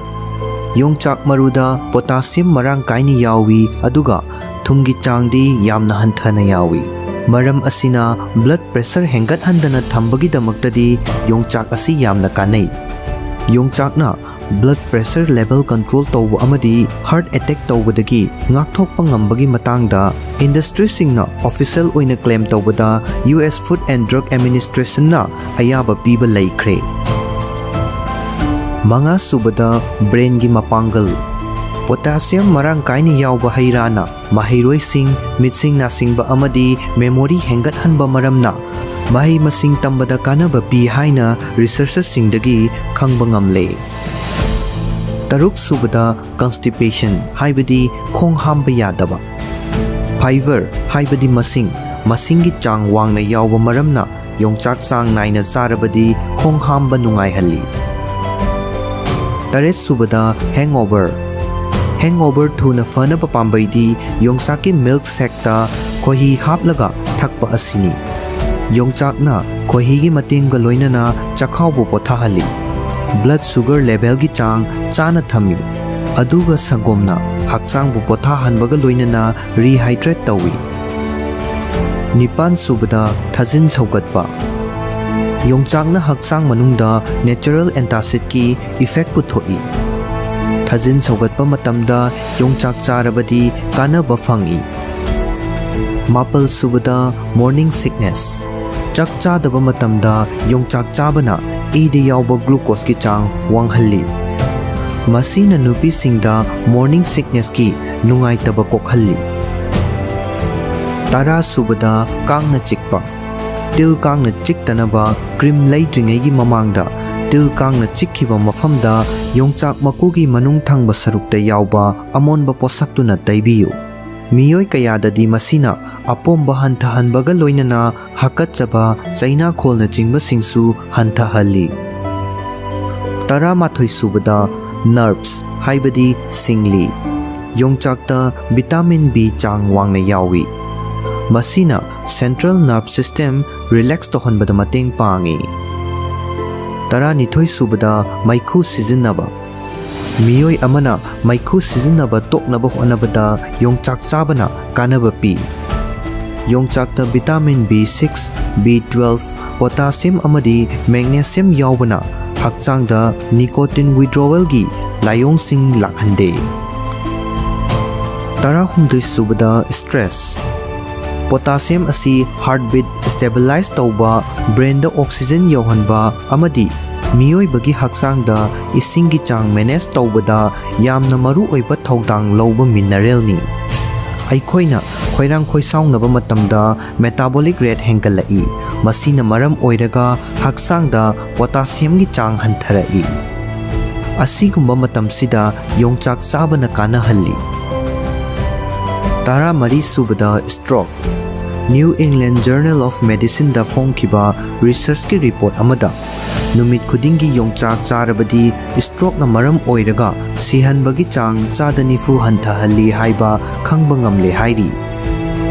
ꯌꯣꯡꯆꯥꯛ ꯃꯔꯨꯗ potassium ꯃꯔꯥꯡ ꯀꯥꯏꯅ ꯌꯥꯎꯏ, ꯑꯗꯨꯒ ꯊꯨꯝꯒꯤ ꯆꯥꯡꯗꯤ ꯌꯥꯝꯅ ꯍꯟꯊꯅ ꯌꯥꯎꯏ꯫ ꯃꯔꯝ ꯑꯁꯤꯅ blood pressure ꯍꯦꯟꯒꯠꯍꯟꯗꯅ ꯊꯝꯕꯒꯤꯗꯃꯛꯇꯗꯤ ꯌꯣꯡꯆꯥꯛ ꯑꯁꯤ ꯌꯥꯝꯅ ꯀꯥꯟꯅꯩ꯫ ꯌꯣꯡꯆꯥꯛꯅ blood pressure level control ꯇꯧꯕ ꯑꯃꯗꯤ heart attack ꯇꯧꯕꯗꯒꯤ ꯉꯥꯛꯊꯣꯛꯄ ꯉꯝꯕꯒꯤ ꯃꯇꯥꯡꯗ industryꯁꯤꯡꯅ official ꯑꯣꯏꯅ claim ꯇꯧꯕꯗ U S Food and Drug Administrationꯅ ꯑꯌꯥꯕ ꯄꯤꯕ ꯂꯩꯈ꯭ꯔꯦ꯫ ꯃꯉꯥꯁꯨꯕꯗ, brainꯒꯤ ꯃꯄꯥꯡꯒꯜ꯫ Potassium ꯃꯔꯥꯡ ꯀꯥꯏꯅ ꯌꯥꯎꯕ ꯍꯩ ꯔꯥꯅ ꯃꯍꯩꯔꯣꯏꯁꯤꯡ, ꯃꯤꯠꯁꯤꯡ ꯅꯥꯁꯤꯡꯕ ꯑꯃꯗꯤ memory ꯍꯦꯟꯒꯠꯍꯟꯕ ꯃꯔꯝꯅ ꯃꯍꯩ ꯃꯁꯤꯡ ꯇꯝꯕꯗ ꯀꯥꯟꯅꯕ ꯄꯤ ꯍꯥꯏꯅ researchꯁꯤꯡꯗꯒꯤ ꯈꯪꯕ ꯉꯝꯂꯦ꯫ ꯇꯔꯨꯛꯁꯨꯕꯗ, constipation ꯍꯥꯏꯕꯗꯤ ꯈꯣꯡ ꯍꯥꯝꯕ ꯌꯥꯗꯕ꯫ Fiber ꯍꯥꯏꯕꯗꯤ ꯃꯁꯤꯡ, ꯃꯁꯤꯡꯒꯤ ꯆꯥꯡ ꯋꯥꯡꯅ ꯌꯥꯎꯕ ꯃꯔꯝꯅ ꯌꯣꯡꯆꯥꯛ ꯆꯥꯡ ꯅꯥꯏꯅ ꯆꯥꯔꯕꯗꯤ ꯈꯣꯡ ꯍꯥꯝꯕ ꯅꯨꯡꯉꯥꯏꯍꯜꯂꯤ꯫ ꯇꯔꯦꯠꯁꯨꯕꯗ, hangover꯫ Hangover ꯊꯨꯅ ꯐꯅꯕ ꯄꯥꯝꯕꯩꯗꯤ ꯌꯣꯡꯆꯥꯛꯀꯤ milk shakeꯇ ꯈꯣꯏꯍꯤ ꯍꯥꯞꯂꯒ ꯊꯛꯄ ꯑꯁꯤꯅꯤ꯫ ꯌꯣꯡꯆꯥꯛꯅ ꯈꯣꯏꯍꯤꯒꯤ ꯃꯇꯦꯡꯒ ꯂꯣꯏꯅꯅ ꯆꯈꯥꯎꯕꯨ ꯄꯣꯊꯥꯍꯜꯂꯤ꯫ Blood sugar levelꯒꯤ ꯆꯥꯡ ꯆꯥꯅ ꯊꯝꯃꯤ, ꯑꯗꯨꯒ ꯁꯪꯒꯣꯝꯅ ꯍꯛꯆꯥꯡꯕꯨ ꯄꯣꯊꯥꯍꯟꯕꯒ ꯂꯣꯏꯅꯅ rehydrate ꯇꯧꯏ꯫ ꯅꯤꯄꯥꯟꯁꯨꯕꯗ, ꯊꯥꯖꯤꯟ ꯁꯧꯒꯠꯄ꯫ ꯌꯣꯡꯆꯥꯛꯅ ꯍꯛꯆꯥꯡ ꯃꯅꯨꯡꯗ natural antacidꯀꯤ effect ꯄꯨꯊꯣꯛꯏ꯫ ꯊꯥꯖꯤꯟ ꯁꯧꯒꯠꯄ ꯃꯇꯝꯗ ꯌꯣꯡꯆꯥꯛ ꯆꯥꯔꯕꯗꯤ ꯀꯥꯟꯅꯕ ꯐꯪꯏ꯫ ꯃꯥꯄꯜꯁꯨꯕꯗ, morning sickness꯫ ꯆꯥꯛ ꯆꯥꯗꯕ ꯃꯇꯝꯗ ꯌꯣꯡꯆꯥꯛ ꯆꯥꯕꯅ ꯏꯗ ꯌꯥꯎꯕ glucoseꯀꯤ ꯆꯥꯡ ꯋꯥꯡꯍꯜꯂꯤ꯫ ꯃꯁꯤꯅ ꯅꯨꯄꯤꯁꯤꯡꯗ morning sicknessꯀꯤ ꯅꯨꯡꯉꯥꯏꯇꯕ ꯀꯣꯛꯍꯜꯂꯤ꯫ ꯇꯔꯥꯁꯨꯕꯗ, ꯀꯥꯡꯅ ꯆꯤꯛꯄ꯫ ꯇꯤꯜ ꯀꯥꯡꯅ ꯆꯤꯛꯇꯅꯕ cream ꯂꯩꯗ꯭ꯔꯤꯉꯩꯒꯤ ꯃꯃꯥꯡꯗ ꯇꯤꯜ ꯀꯥꯡꯅ ꯆꯤꯛꯈꯤꯕ ꯃꯐꯝꯗ ꯌꯣꯡꯆꯥꯛ ꯃꯀꯨꯒꯤ ꯃꯅꯨꯡ ꯊꯪꯕ ꯁꯔꯨꯛꯇ ꯌꯥꯎꯕ ꯑꯃꯣꯟꯕ ꯄꯣꯠꯁꯛꯇꯨꯅ ꯇꯩꯕꯤꯌꯨ꯫ ꯃꯤꯑꯣꯏ ꯀꯌꯥꯗꯗꯤ ꯃꯁꯤꯅ ꯑꯄꯣꯝꯕ ꯍꯟꯊꯍꯟꯕꯒ ꯂꯣꯏꯅꯅ ꯍꯥꯀꯠꯆꯕ, ꯆꯩꯅꯥꯈꯣꯜꯅꯆꯤꯡꯕꯁꯤꯡꯁꯨ ꯍꯟꯊꯍꯜꯂꯤ꯫ ꯇꯔꯥꯃꯥꯊꯣꯏ ꯁꯨꯕꯗ, ꯅꯔꯚꯁ ꯍꯥꯏꯕꯗꯤ ꯁꯤꯡꯂꯤ꯫ ꯌꯣꯡꯆꯥꯛꯇ ꯚꯤꯇꯥꯃꯤꯟ ꯕꯤ ꯆꯥꯡ ꯋꯥꯡꯅ ꯌꯥꯎꯏ꯫ ꯃꯁꯤꯅ ꯁꯦꯟꯇ꯭ꯔꯦꯜ ꯅꯔꯚ ꯁꯤꯁꯇꯦꯝ ꯔꯤꯂꯦꯛꯁ ꯇꯧꯍꯟꯕꯗ ꯃꯇꯦꯡ ꯄꯥꯡꯏ꯫ ꯇꯔꯥꯅꯤꯊꯣꯏ ꯁꯨꯕꯗ, ꯃꯩꯈꯨ ꯁꯤꯖꯤꯟꯅꯕ꯫ ꯃꯤꯑꯣꯏ ꯑꯃꯅ ꯃꯩꯈꯨ ꯁꯤꯖꯤꯟꯅꯕ ꯇꯣꯛꯅꯕ ꯍꯣꯠꯅꯕꯗ ꯌꯣꯡꯆꯥꯛ ꯆꯥꯕꯅ ꯀꯥꯟꯅꯕ ꯄꯤ꯫ ꯌꯣꯡꯆꯥꯛꯇ vitamin B six, B twelve, potassium ꯑꯃꯗꯤ ꯃꯦꯒꯅꯦꯁꯤꯌꯝ ꯌꯥꯎꯕꯅ ꯍꯛꯆꯥꯡꯗ ꯅꯤꯀꯣꯇꯤꯟ ꯋꯤꯗ꯭ꯔꯣꯋꯦꯜꯒꯤ ꯂꯥꯏꯑꯣꯡꯁꯤꯡ ꯂꯥꯛꯍꯟꯗꯦ꯫ ꯇꯔꯥꯍꯨꯝꯗꯣꯏ ꯁꯨꯕꯗ, ꯁ꯭ꯇ꯭ꯔꯦꯁ꯫ ꯄꯣꯇꯥꯁꯤꯌꯝ ꯑꯁꯤ ꯍꯥꯔꯠꯕꯤꯠ ꯁ꯭ꯇꯦꯕꯤꯂꯥꯏꯖ ꯇꯧꯕ, ꯕ꯭ꯔꯦꯟꯗ ꯑꯣꯛꯁꯤꯖꯦꯟ ꯌꯧꯍꯟꯕ ꯑꯃꯗꯤ ꯃꯤꯑꯣꯏꯕꯒꯤ ꯍꯛꯆꯥꯡꯗ ꯏꯁꯤꯡꯒꯤ ꯆꯥꯡ ꯃꯦꯅꯦꯖ ꯇꯧꯕꯗ ꯌꯥꯝꯅ ꯃꯔꯨ ꯑꯣꯏꯕ ꯊꯧꯗꯥꯡ ꯂꯧꯕ ꯃꯤꯅꯔꯦꯜꯅꯤ꯫ ꯑꯩꯈꯣꯏꯅ ꯈꯣꯏꯔꯥꯡ ꯈꯣꯏꯁꯥꯎꯅꯕ ꯃꯇꯝꯗ ꯃꯦꯇꯥꯕꯣꯂꯤꯛ ꯔꯦꯠ ꯍꯦꯟꯒꯠꯂꯛꯏ꯫ ꯃꯁꯤꯅ ꯃꯔꯝ ꯑꯣꯏꯔꯒ ꯍꯛꯆꯥꯡꯗ ꯄꯣꯇꯥꯁꯤꯌꯝꯒꯤ ꯆꯥꯡ ꯍꯟꯊꯔꯛꯏ꯫ ꯑꯁꯤꯒꯨꯝꯕ ꯃꯇꯝꯁꯤꯗ ꯌꯣꯡꯆꯥꯛ ꯆꯥꯕꯅ ꯀꯥꯟꯅꯍꯜꯂꯤ꯫ ꯇꯔꯥꯃꯔꯤ ꯁꯨꯕꯗ, ꯁ꯭ꯇ꯭ꯔꯣꯛ꯫ ꯅ꯭ꯌꯨ ꯏꯪꯂꯦꯟ ꯖꯔꯅꯦꯜ ꯑꯣꯐ ꯃꯦꯗꯤꯁꯤꯟꯗ ꯐꯣꯡꯈꯤꯕ ꯔꯤꯁꯔꯆꯀꯤ ꯔꯤꯄꯣꯔꯠ ꯑꯃꯗ ꯅꯨꯃꯤꯠ ꯈꯨꯗꯤꯡꯒꯤ ꯌꯣꯡꯆꯥꯛ ꯆꯥꯔꯕꯗꯤ ꯁ꯭ꯇ꯭ꯔꯣꯛꯅ ꯃꯔꯝ ꯑꯣꯏꯔꯒ ꯁꯤꯍꯟꯕꯒꯤ ꯆꯥꯡ ꯆꯥꯗ ꯅꯤꯐꯨ ꯍꯟꯊꯍꯜꯂꯤ ꯍꯥꯏꯕ ꯈꯪꯕ ꯉꯝꯂꯦ ꯍꯥꯏꯔꯤ꯫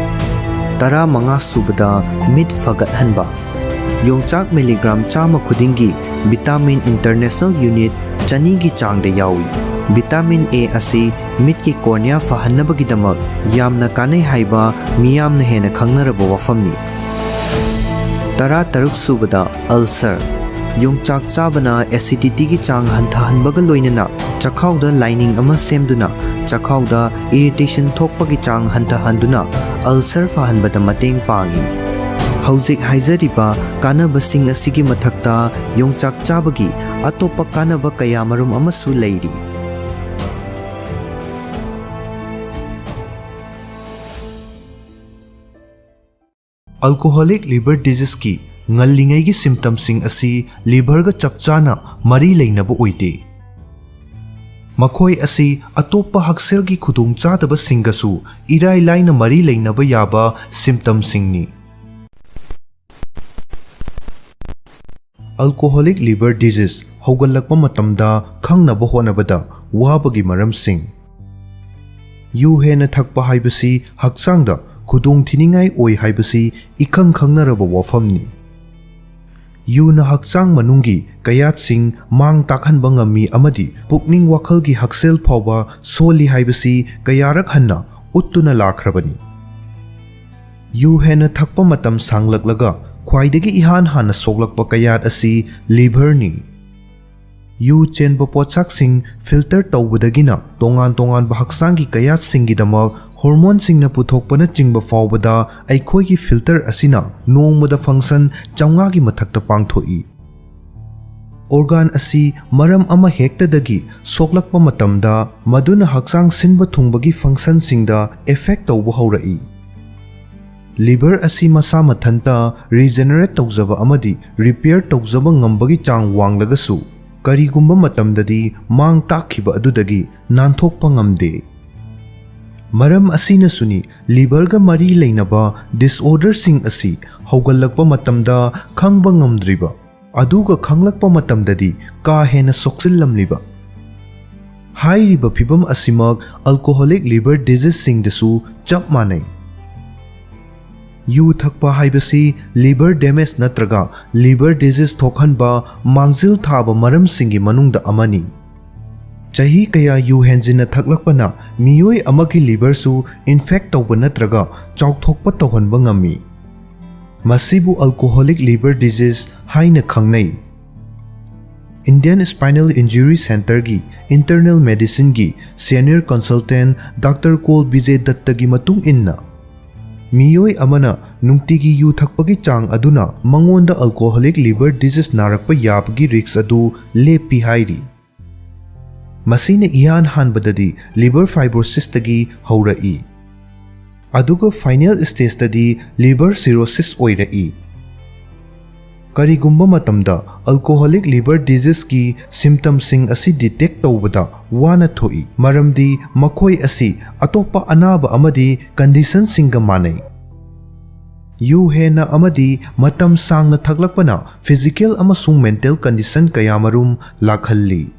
ꯇꯔꯥꯃꯉꯥ ꯁꯨꯕꯗ, ꯃꯤꯠ ꯐꯒꯠꯍꯟꯕ꯫ ꯌꯣꯡꯆꯥꯛ ꯃꯤꯂꯤꯒ꯭ꯔꯥꯝ ꯆꯥꯝꯃ ꯈꯨꯗꯤꯡꯒꯤ ꯚꯤꯇꯥꯃꯤꯟ ꯏꯟꯇꯔꯅꯦꯁꯅꯦꯜ ꯌꯨꯅꯤꯠ ꯆꯅꯤꯒꯤ ꯆꯥꯡꯗ ꯌꯥꯎꯏ꯫ ꯚꯤꯇꯥꯃꯤꯟ ꯑꯦ ꯑꯁꯤ ꯃꯤꯠꯀꯤ ꯀꯣꯔꯅꯤꯌꯥ ꯐꯍꯟꯅꯕꯒꯤꯗꯃꯛ ꯌꯥꯝꯅ ꯀꯥꯟꯅꯩ ꯍꯥꯏꯕ ꯃꯤꯌꯥꯝꯅ ꯍꯦꯟꯅ ꯈꯪꯅꯔꯕ ꯋꯥꯐꯝꯅꯤ꯫ ꯇꯔꯥꯇꯔꯨꯛ ꯁꯨꯕꯗ, ꯑꯜꯁꯔ꯫ ꯌꯣꯡꯆꯥꯛ ꯆꯥꯕꯅ ꯑꯦꯁꯤꯗꯤꯇꯤꯒꯤ ꯆꯥꯡ ꯍꯟꯊꯍꯟꯕꯒ ꯂꯣꯏꯅꯅ ꯆꯈꯥꯎꯗ ꯂꯥꯏꯅꯤꯡ ꯑꯃ ꯁꯦꯝꯗꯨꯅ ꯆꯈꯥꯎꯗ ꯏꯔꯤꯇꯦꯁꯟ ꯊꯣꯛꯄꯒꯤ ꯆꯥꯡ ꯍꯟꯊꯍꯟꯗꯨꯅ ꯑꯜꯁꯔ ꯐꯍꯟꯕꯗ ꯃꯇꯦꯡ ꯄꯥꯡꯏ꯫ ꯍꯧꯖꯤꯛ ꯍꯥꯏꯖꯔꯤꯕ ꯀꯥꯟꯅꯕꯁꯤꯡ ꯑꯁꯤꯒꯤ ꯃꯊꯛꯇ ꯌꯣꯡꯆꯥꯛ ꯆꯥꯕꯒꯤ ꯑꯇꯣꯞꯄ ꯀꯥꯟꯅꯕ ꯀꯌꯥꯃꯔꯨꯝ ꯑꯃꯁꯨ ꯂꯩꯔꯤ꯫ ꯑꯜꯀꯣꯍꯣꯂꯤꯛ ꯂꯤꯚꯔ ꯗꯤꯖꯤꯖꯀꯤ ꯉꯜꯂꯤꯉꯩꯒꯤ symptomꯁꯤꯡ ꯑꯁꯤ liverꯒ ꯆꯞ ꯆꯥꯅ ꯃꯔꯤ ꯂꯩꯅꯕ ꯑꯣꯏꯗꯦ꯫ ꯃꯈꯣꯏ ꯑꯁꯤ ꯑꯇꯣꯞꯄ ꯍꯛꯁꯦꯜꯒꯤ ꯈꯨꯗꯣꯡꯆꯥꯗꯕꯁꯤꯡꯒꯁꯨ ꯏꯔꯥꯏ ꯂꯥꯏꯅ ꯃꯔꯤ ꯂꯩꯅꯕ ꯌꯥꯕ symptomꯁꯤꯡꯅꯤ꯫ Alcoholic liver disease ꯍꯧꯒꯠꯂꯛꯄ ꯃꯇꯝꯗ ꯈꯪꯅꯕ ꯍꯣꯠꯅꯕꯗ ꯋꯥꯕꯒꯤ ꯃꯔꯝꯁꯤꯡ꯫ ꯌꯨ ꯍꯦꯟꯅ ꯊꯛꯄ ꯍꯥꯏꯕꯁꯤ ꯍꯛꯆꯥꯡꯗ ꯈꯨꯗꯣꯡꯊꯤꯅꯤꯡꯉꯥꯏ ꯑꯣꯏ ꯍꯥꯏꯕꯁꯤ ꯏꯈꯪ ꯈꯪꯅꯔꯕ ꯋꯥꯐꯝꯅꯤ꯫ ꯌꯨꯅ ꯍꯛꯆꯥꯡ ꯃꯅꯨꯡꯒꯤ ꯀꯌꯥꯠꯁꯤꯡ ꯃꯥꯡ ꯇꯥꯛꯍꯟꯕ ꯉꯝꯃꯤ ꯑꯃꯗꯤ ꯄꯨꯛꯅꯤꯡ ꯋꯥꯈꯜꯒꯤ ꯍꯛꯁꯦꯜ ꯐꯥꯎꯕ ꯁꯣꯜꯂꯤ ꯍꯥꯏꯕꯁꯤ ꯀꯌꯥꯔꯛ ꯍꯟꯅ ꯎꯠꯇꯨꯅ ꯂꯥꯛꯈ꯭ꯔꯕꯅꯤ꯫ ꯌꯨ ꯍꯦꯟꯅ ꯊꯛꯄ ꯃꯇꯝ ꯁꯥꯡꯂꯛꯂꯒ ꯈ꯭ꯋꯥꯏꯗꯒꯤ ꯏꯍꯥꯟ ꯍꯥꯟꯅ ꯁꯣꯛꯂꯛꯄ ꯀꯌꯥꯠ ꯑꯁꯤ liverꯅꯤ꯫ ꯌꯨ ꯆꯦꯟꯕ ꯄꯣꯠꯁꯛꯁꯤꯡ filter ꯇꯧꯕꯗꯒꯤꯅ ꯇꯣꯉꯥꯟ ꯇꯣꯉꯥꯟꯕ ꯍꯛꯆꯥꯡꯒꯤ ꯀꯌꯥꯠꯁꯤꯡꯒꯤꯗꯃꯛ hormoneꯁꯤꯡꯅ ꯄꯨꯊꯣꯛꯄꯅꯆꯤꯡꯕ ꯐꯥꯎꯕꯗ ꯑꯩꯈꯣꯏꯒꯤ filter ꯑꯁꯤꯅ ꯅꯣꯡꯃꯗ function ꯆꯥꯝꯃꯉꯥꯒꯤ ꯃꯊꯛꯇ ꯄꯥꯡꯊꯣꯛꯏ꯫ Organ ꯑꯁꯤ ꯃꯔꯝ ꯑꯃ ꯍꯦꯛꯇꯗꯒꯤ ꯁꯣꯛꯂꯛꯄ ꯃꯇꯝꯗ ꯃꯗꯨꯅ ꯍꯛꯆꯥꯡ ꯁꯤꯟꯕ ꯊꯨꯡꯕꯒꯤ functionꯁꯤꯡꯗ effect ꯇꯧꯕ ꯍꯧꯔꯛꯏ꯫ Liver ꯑꯁꯤ ꯃꯁꯥ ꯃꯊꯟꯇ regenerate ꯇꯧꯖꯕ ꯑꯃꯗꯤ repair ꯇꯧꯖꯕ ꯉꯝꯕꯒꯤ ꯆꯥꯡ ꯋꯥꯡꯂꯒꯁꯨ, ꯀꯔꯤꯒꯨꯝꯕ ꯃꯇꯝꯗꯗꯤ ꯃꯥꯡ ꯇꯥꯛꯈꯤꯕ ꯑꯗꯨꯗꯒꯤ ꯅꯥꯟꯊꯣꯛꯄ ꯉꯝꯗꯦ꯫ ꯃꯔꯝ ꯑꯁꯤꯅꯁꯨꯅꯤ liverꯒ ꯃꯔꯤ ꯂꯩꯅꯕ disorderꯁꯤꯡ ꯑꯁꯤ ꯍꯧꯒꯠꯂꯛꯄ ꯃꯇꯝꯗ ꯈꯪꯕ ꯉꯝꯗ꯭ꯔꯤꯕ, ꯑꯗꯨꯒ ꯈꯪꯂꯛꯄ ꯃꯇꯝꯗꯗꯤ ꯀꯥ ꯍꯦꯟꯅ ꯁꯣꯛꯆꯤꯜꯂꯝꯂꯤꯕ꯫ ꯍꯥꯏꯔꯤꯕ ꯐꯤꯚꯝ ꯑꯁꯤꯃꯛ alcoholic liver diseaseꯁꯤꯡꯗꯁꯨ ꯆꯞ ꯃꯥꯟꯅꯩ꯫ ꯌꯨ ꯊꯛꯄ ꯍꯥꯏꯕꯁꯤ liver damage ꯅꯠꯇ꯭ꯔꯒ liver disease ꯊꯣꯛꯍꯟꯕ ꯃꯥꯡꯖꯤꯜ ꯊꯥꯕ ꯃꯔꯝꯁꯤꯡꯒꯤ ꯃꯅꯨꯡꯗ ꯑꯃꯅꯤ꯫ ꯆꯍꯤ ꯀꯌꯥ ꯌꯨ ꯍꯦꯟꯖꯤꯟꯅ ꯊꯛꯂꯛꯄꯅ ꯃꯤꯑꯣꯏ ꯑꯃꯒꯤ liverꯁꯨ infect ꯇꯧꯕ ꯅꯠꯇ꯭ꯔꯒ ꯆꯥꯎꯊꯣꯛꯄ ꯇꯧꯍꯟꯕ ꯉꯝꯃꯤ꯫ ꯃꯁꯤꯕꯨ alcoholic liver disease ꯍꯥꯏꯅ ꯈꯪꯅꯩ꯫ Indian Spinal Injury Centreꯒꯤ internal medicineꯒꯤ senior consultant Doctor call Bijay ꯗꯠꯇꯒꯤ ꯃꯇꯨꯡ ꯏꯟꯅ, ꯃꯤꯑꯣꯏ ꯑꯃꯅ ꯅꯨꯡꯇꯤꯒꯤ ꯌꯨ ꯊꯛꯄꯒꯤ ꯆꯥꯡ ꯑꯗꯨꯅ ꯃꯉꯣꯟꯗ alcoholic liver disease ꯅꯥꯔꯛꯄ ꯌꯥꯕꯒꯤ risk ꯑꯗꯨ ꯂꯦꯞꯄꯤ ꯍꯥꯏꯔꯤ꯫ ꯃꯁꯤꯅ ꯏꯍꯥꯟ ꯍꯥꯟꯕꯗꯗꯤ liver fibrosisꯇꯒꯤ ꯍꯧꯔꯛꯏ, ꯑꯗꯨꯒ final stageꯇꯗꯤ liver cirrhosis ꯑꯣꯏꯔꯛꯏ꯫ ꯀꯔꯤꯒꯨꯝꯕ ꯃꯇꯝꯗ alcoholic liver diseaseꯀꯤ symptomꯁꯤꯡ ꯑꯁꯤ detect ꯇꯧꯕꯗ ꯋꯥꯅ ꯊꯣꯛꯏ, ꯃꯔꯝꯗꯤ ꯃꯈꯣꯏ ꯑꯁꯤ ꯑꯇꯣꯞꯄ ꯑꯅꯥꯕ ꯑꯃꯗꯤ conditionꯁꯤꯡꯒ ꯃꯥꯟꯅꯩ꯫ ꯌꯨ ꯍꯦꯟꯅ ꯑꯃꯗꯤ ꯃꯇꯝ ꯁꯥꯡꯅ ꯊꯛꯂꯛꯄꯅ physical ꯑꯃꯁꯨꯡ mental condition ꯀꯌꯥꯃꯔꯨꯝ ꯂꯥꯛꯍꯜꯂꯤ꯫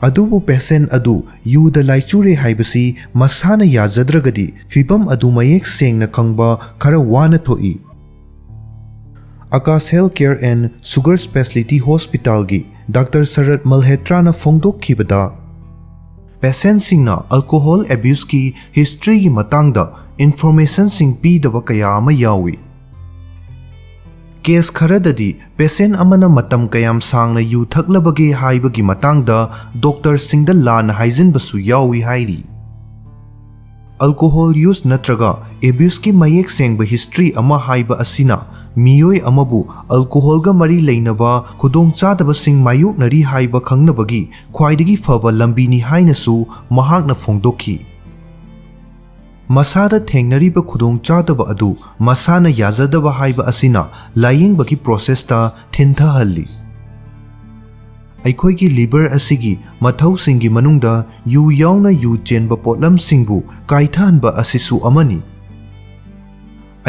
ꯑꯗꯨꯕꯨ patient ꯑꯗꯨ ꯌꯨꯗ ꯂꯥꯏꯆꯨꯔꯦ ꯍꯥꯏꯕꯁꯤ ꯃꯁꯥꯅ ꯌꯥꯖꯗ꯭ꯔꯒꯗꯤ ꯐꯤꯚꯝ ꯑꯗꯨ ꯃꯌꯦꯛ ꯁꯦꯡꯅ ꯈꯪꯕ ꯈꯔ ꯋꯥꯅ ꯊꯣꯛꯏ꯫ Akash Health Care and Sugar Speciality Hospitalꯒꯤ Doctor shirt ꯃꯜꯍꯦꯇ꯭ꯔꯥꯅ ꯐꯣꯡꯗꯣꯛꯈꯤꯕꯗ, patientꯁꯤꯡꯅ alcohol abuseꯀꯤ historyꯒꯤ ꯃꯇꯥꯡꯗ informationꯁꯤꯡ ꯄꯤꯗꯕ ꯀꯌꯥ ꯑꯃ ꯌꯥꯎꯏ꯫ Case ꯈꯔꯗꯗꯤ patient ꯑꯃꯅ ꯃꯇꯝ ꯀꯌꯥꯝ ꯁꯥꯡꯅ ꯌꯨ ꯊꯛꯂꯕꯒꯦ ꯍꯥꯏꯕꯒꯤ ꯃꯇꯥꯡꯗ doctorꯁꯤꯡꯗ ꯂꯥꯟꯅ ꯍꯥꯏꯖꯤꯟꯕꯁꯨ ꯌꯥꯎꯏ ꯍꯥꯏꯔꯤ꯫ Alcohol use ꯅꯠꯇ꯭ꯔꯒ abuseꯀꯤ ꯃꯌꯦꯛ ꯁꯦꯡꯕ history ꯑꯃ ꯍꯥꯏꯕ ꯑꯁꯤꯅ ꯃꯤꯑꯣꯏ ꯑꯃꯕꯨ alcoholꯒ ꯃꯔꯤ ꯂꯩꯅꯕ ꯈꯨꯗꯣꯡꯆꯥꯗꯕꯁꯤꯡ ꯃꯥꯌꯣꯛꯅꯔꯤ ꯍꯥꯏꯕ ꯈꯪꯅꯕꯒꯤ ꯈ꯭ꯋꯥꯏꯗꯒꯤ ꯐꯕ ꯂꯝꯕꯤꯅꯤ ꯍꯥꯏꯅꯁꯨ ꯃꯍꯥꯛꯅ ꯐꯣꯡꯗꯣꯛꯈꯤ꯫ ꯃꯁꯥꯗ ꯊꯦꯡꯅꯔꯤꯕ ꯈꯨꯗꯣꯡꯆꯥꯗꯕ ꯑꯗꯨ ꯃꯁꯥꯅ ꯌꯥꯖꯗꯕ ꯍꯥꯏꯕ ꯑꯁꯤꯅ ꯂꯥꯌꯦꯡꯕꯒꯤ processꯇ ꯊꯤꯟꯊꯍꯜꯂꯤ꯫ ꯑꯩꯈꯣꯏꯒꯤ liver ꯑꯁꯤꯒꯤ ꯃꯊꯧꯁꯤꯡꯒꯤ ꯃꯅꯨꯡꯗ ꯌꯨ ꯌꯥꯎꯅ ꯌꯨ ꯆꯦꯟꯕ ꯄꯣꯠꯂꯝꯁꯤꯡꯕꯨ ꯀꯥꯏꯊꯍꯟꯕ ꯑꯁꯤꯁꯨ ꯑꯃꯅꯤ꯫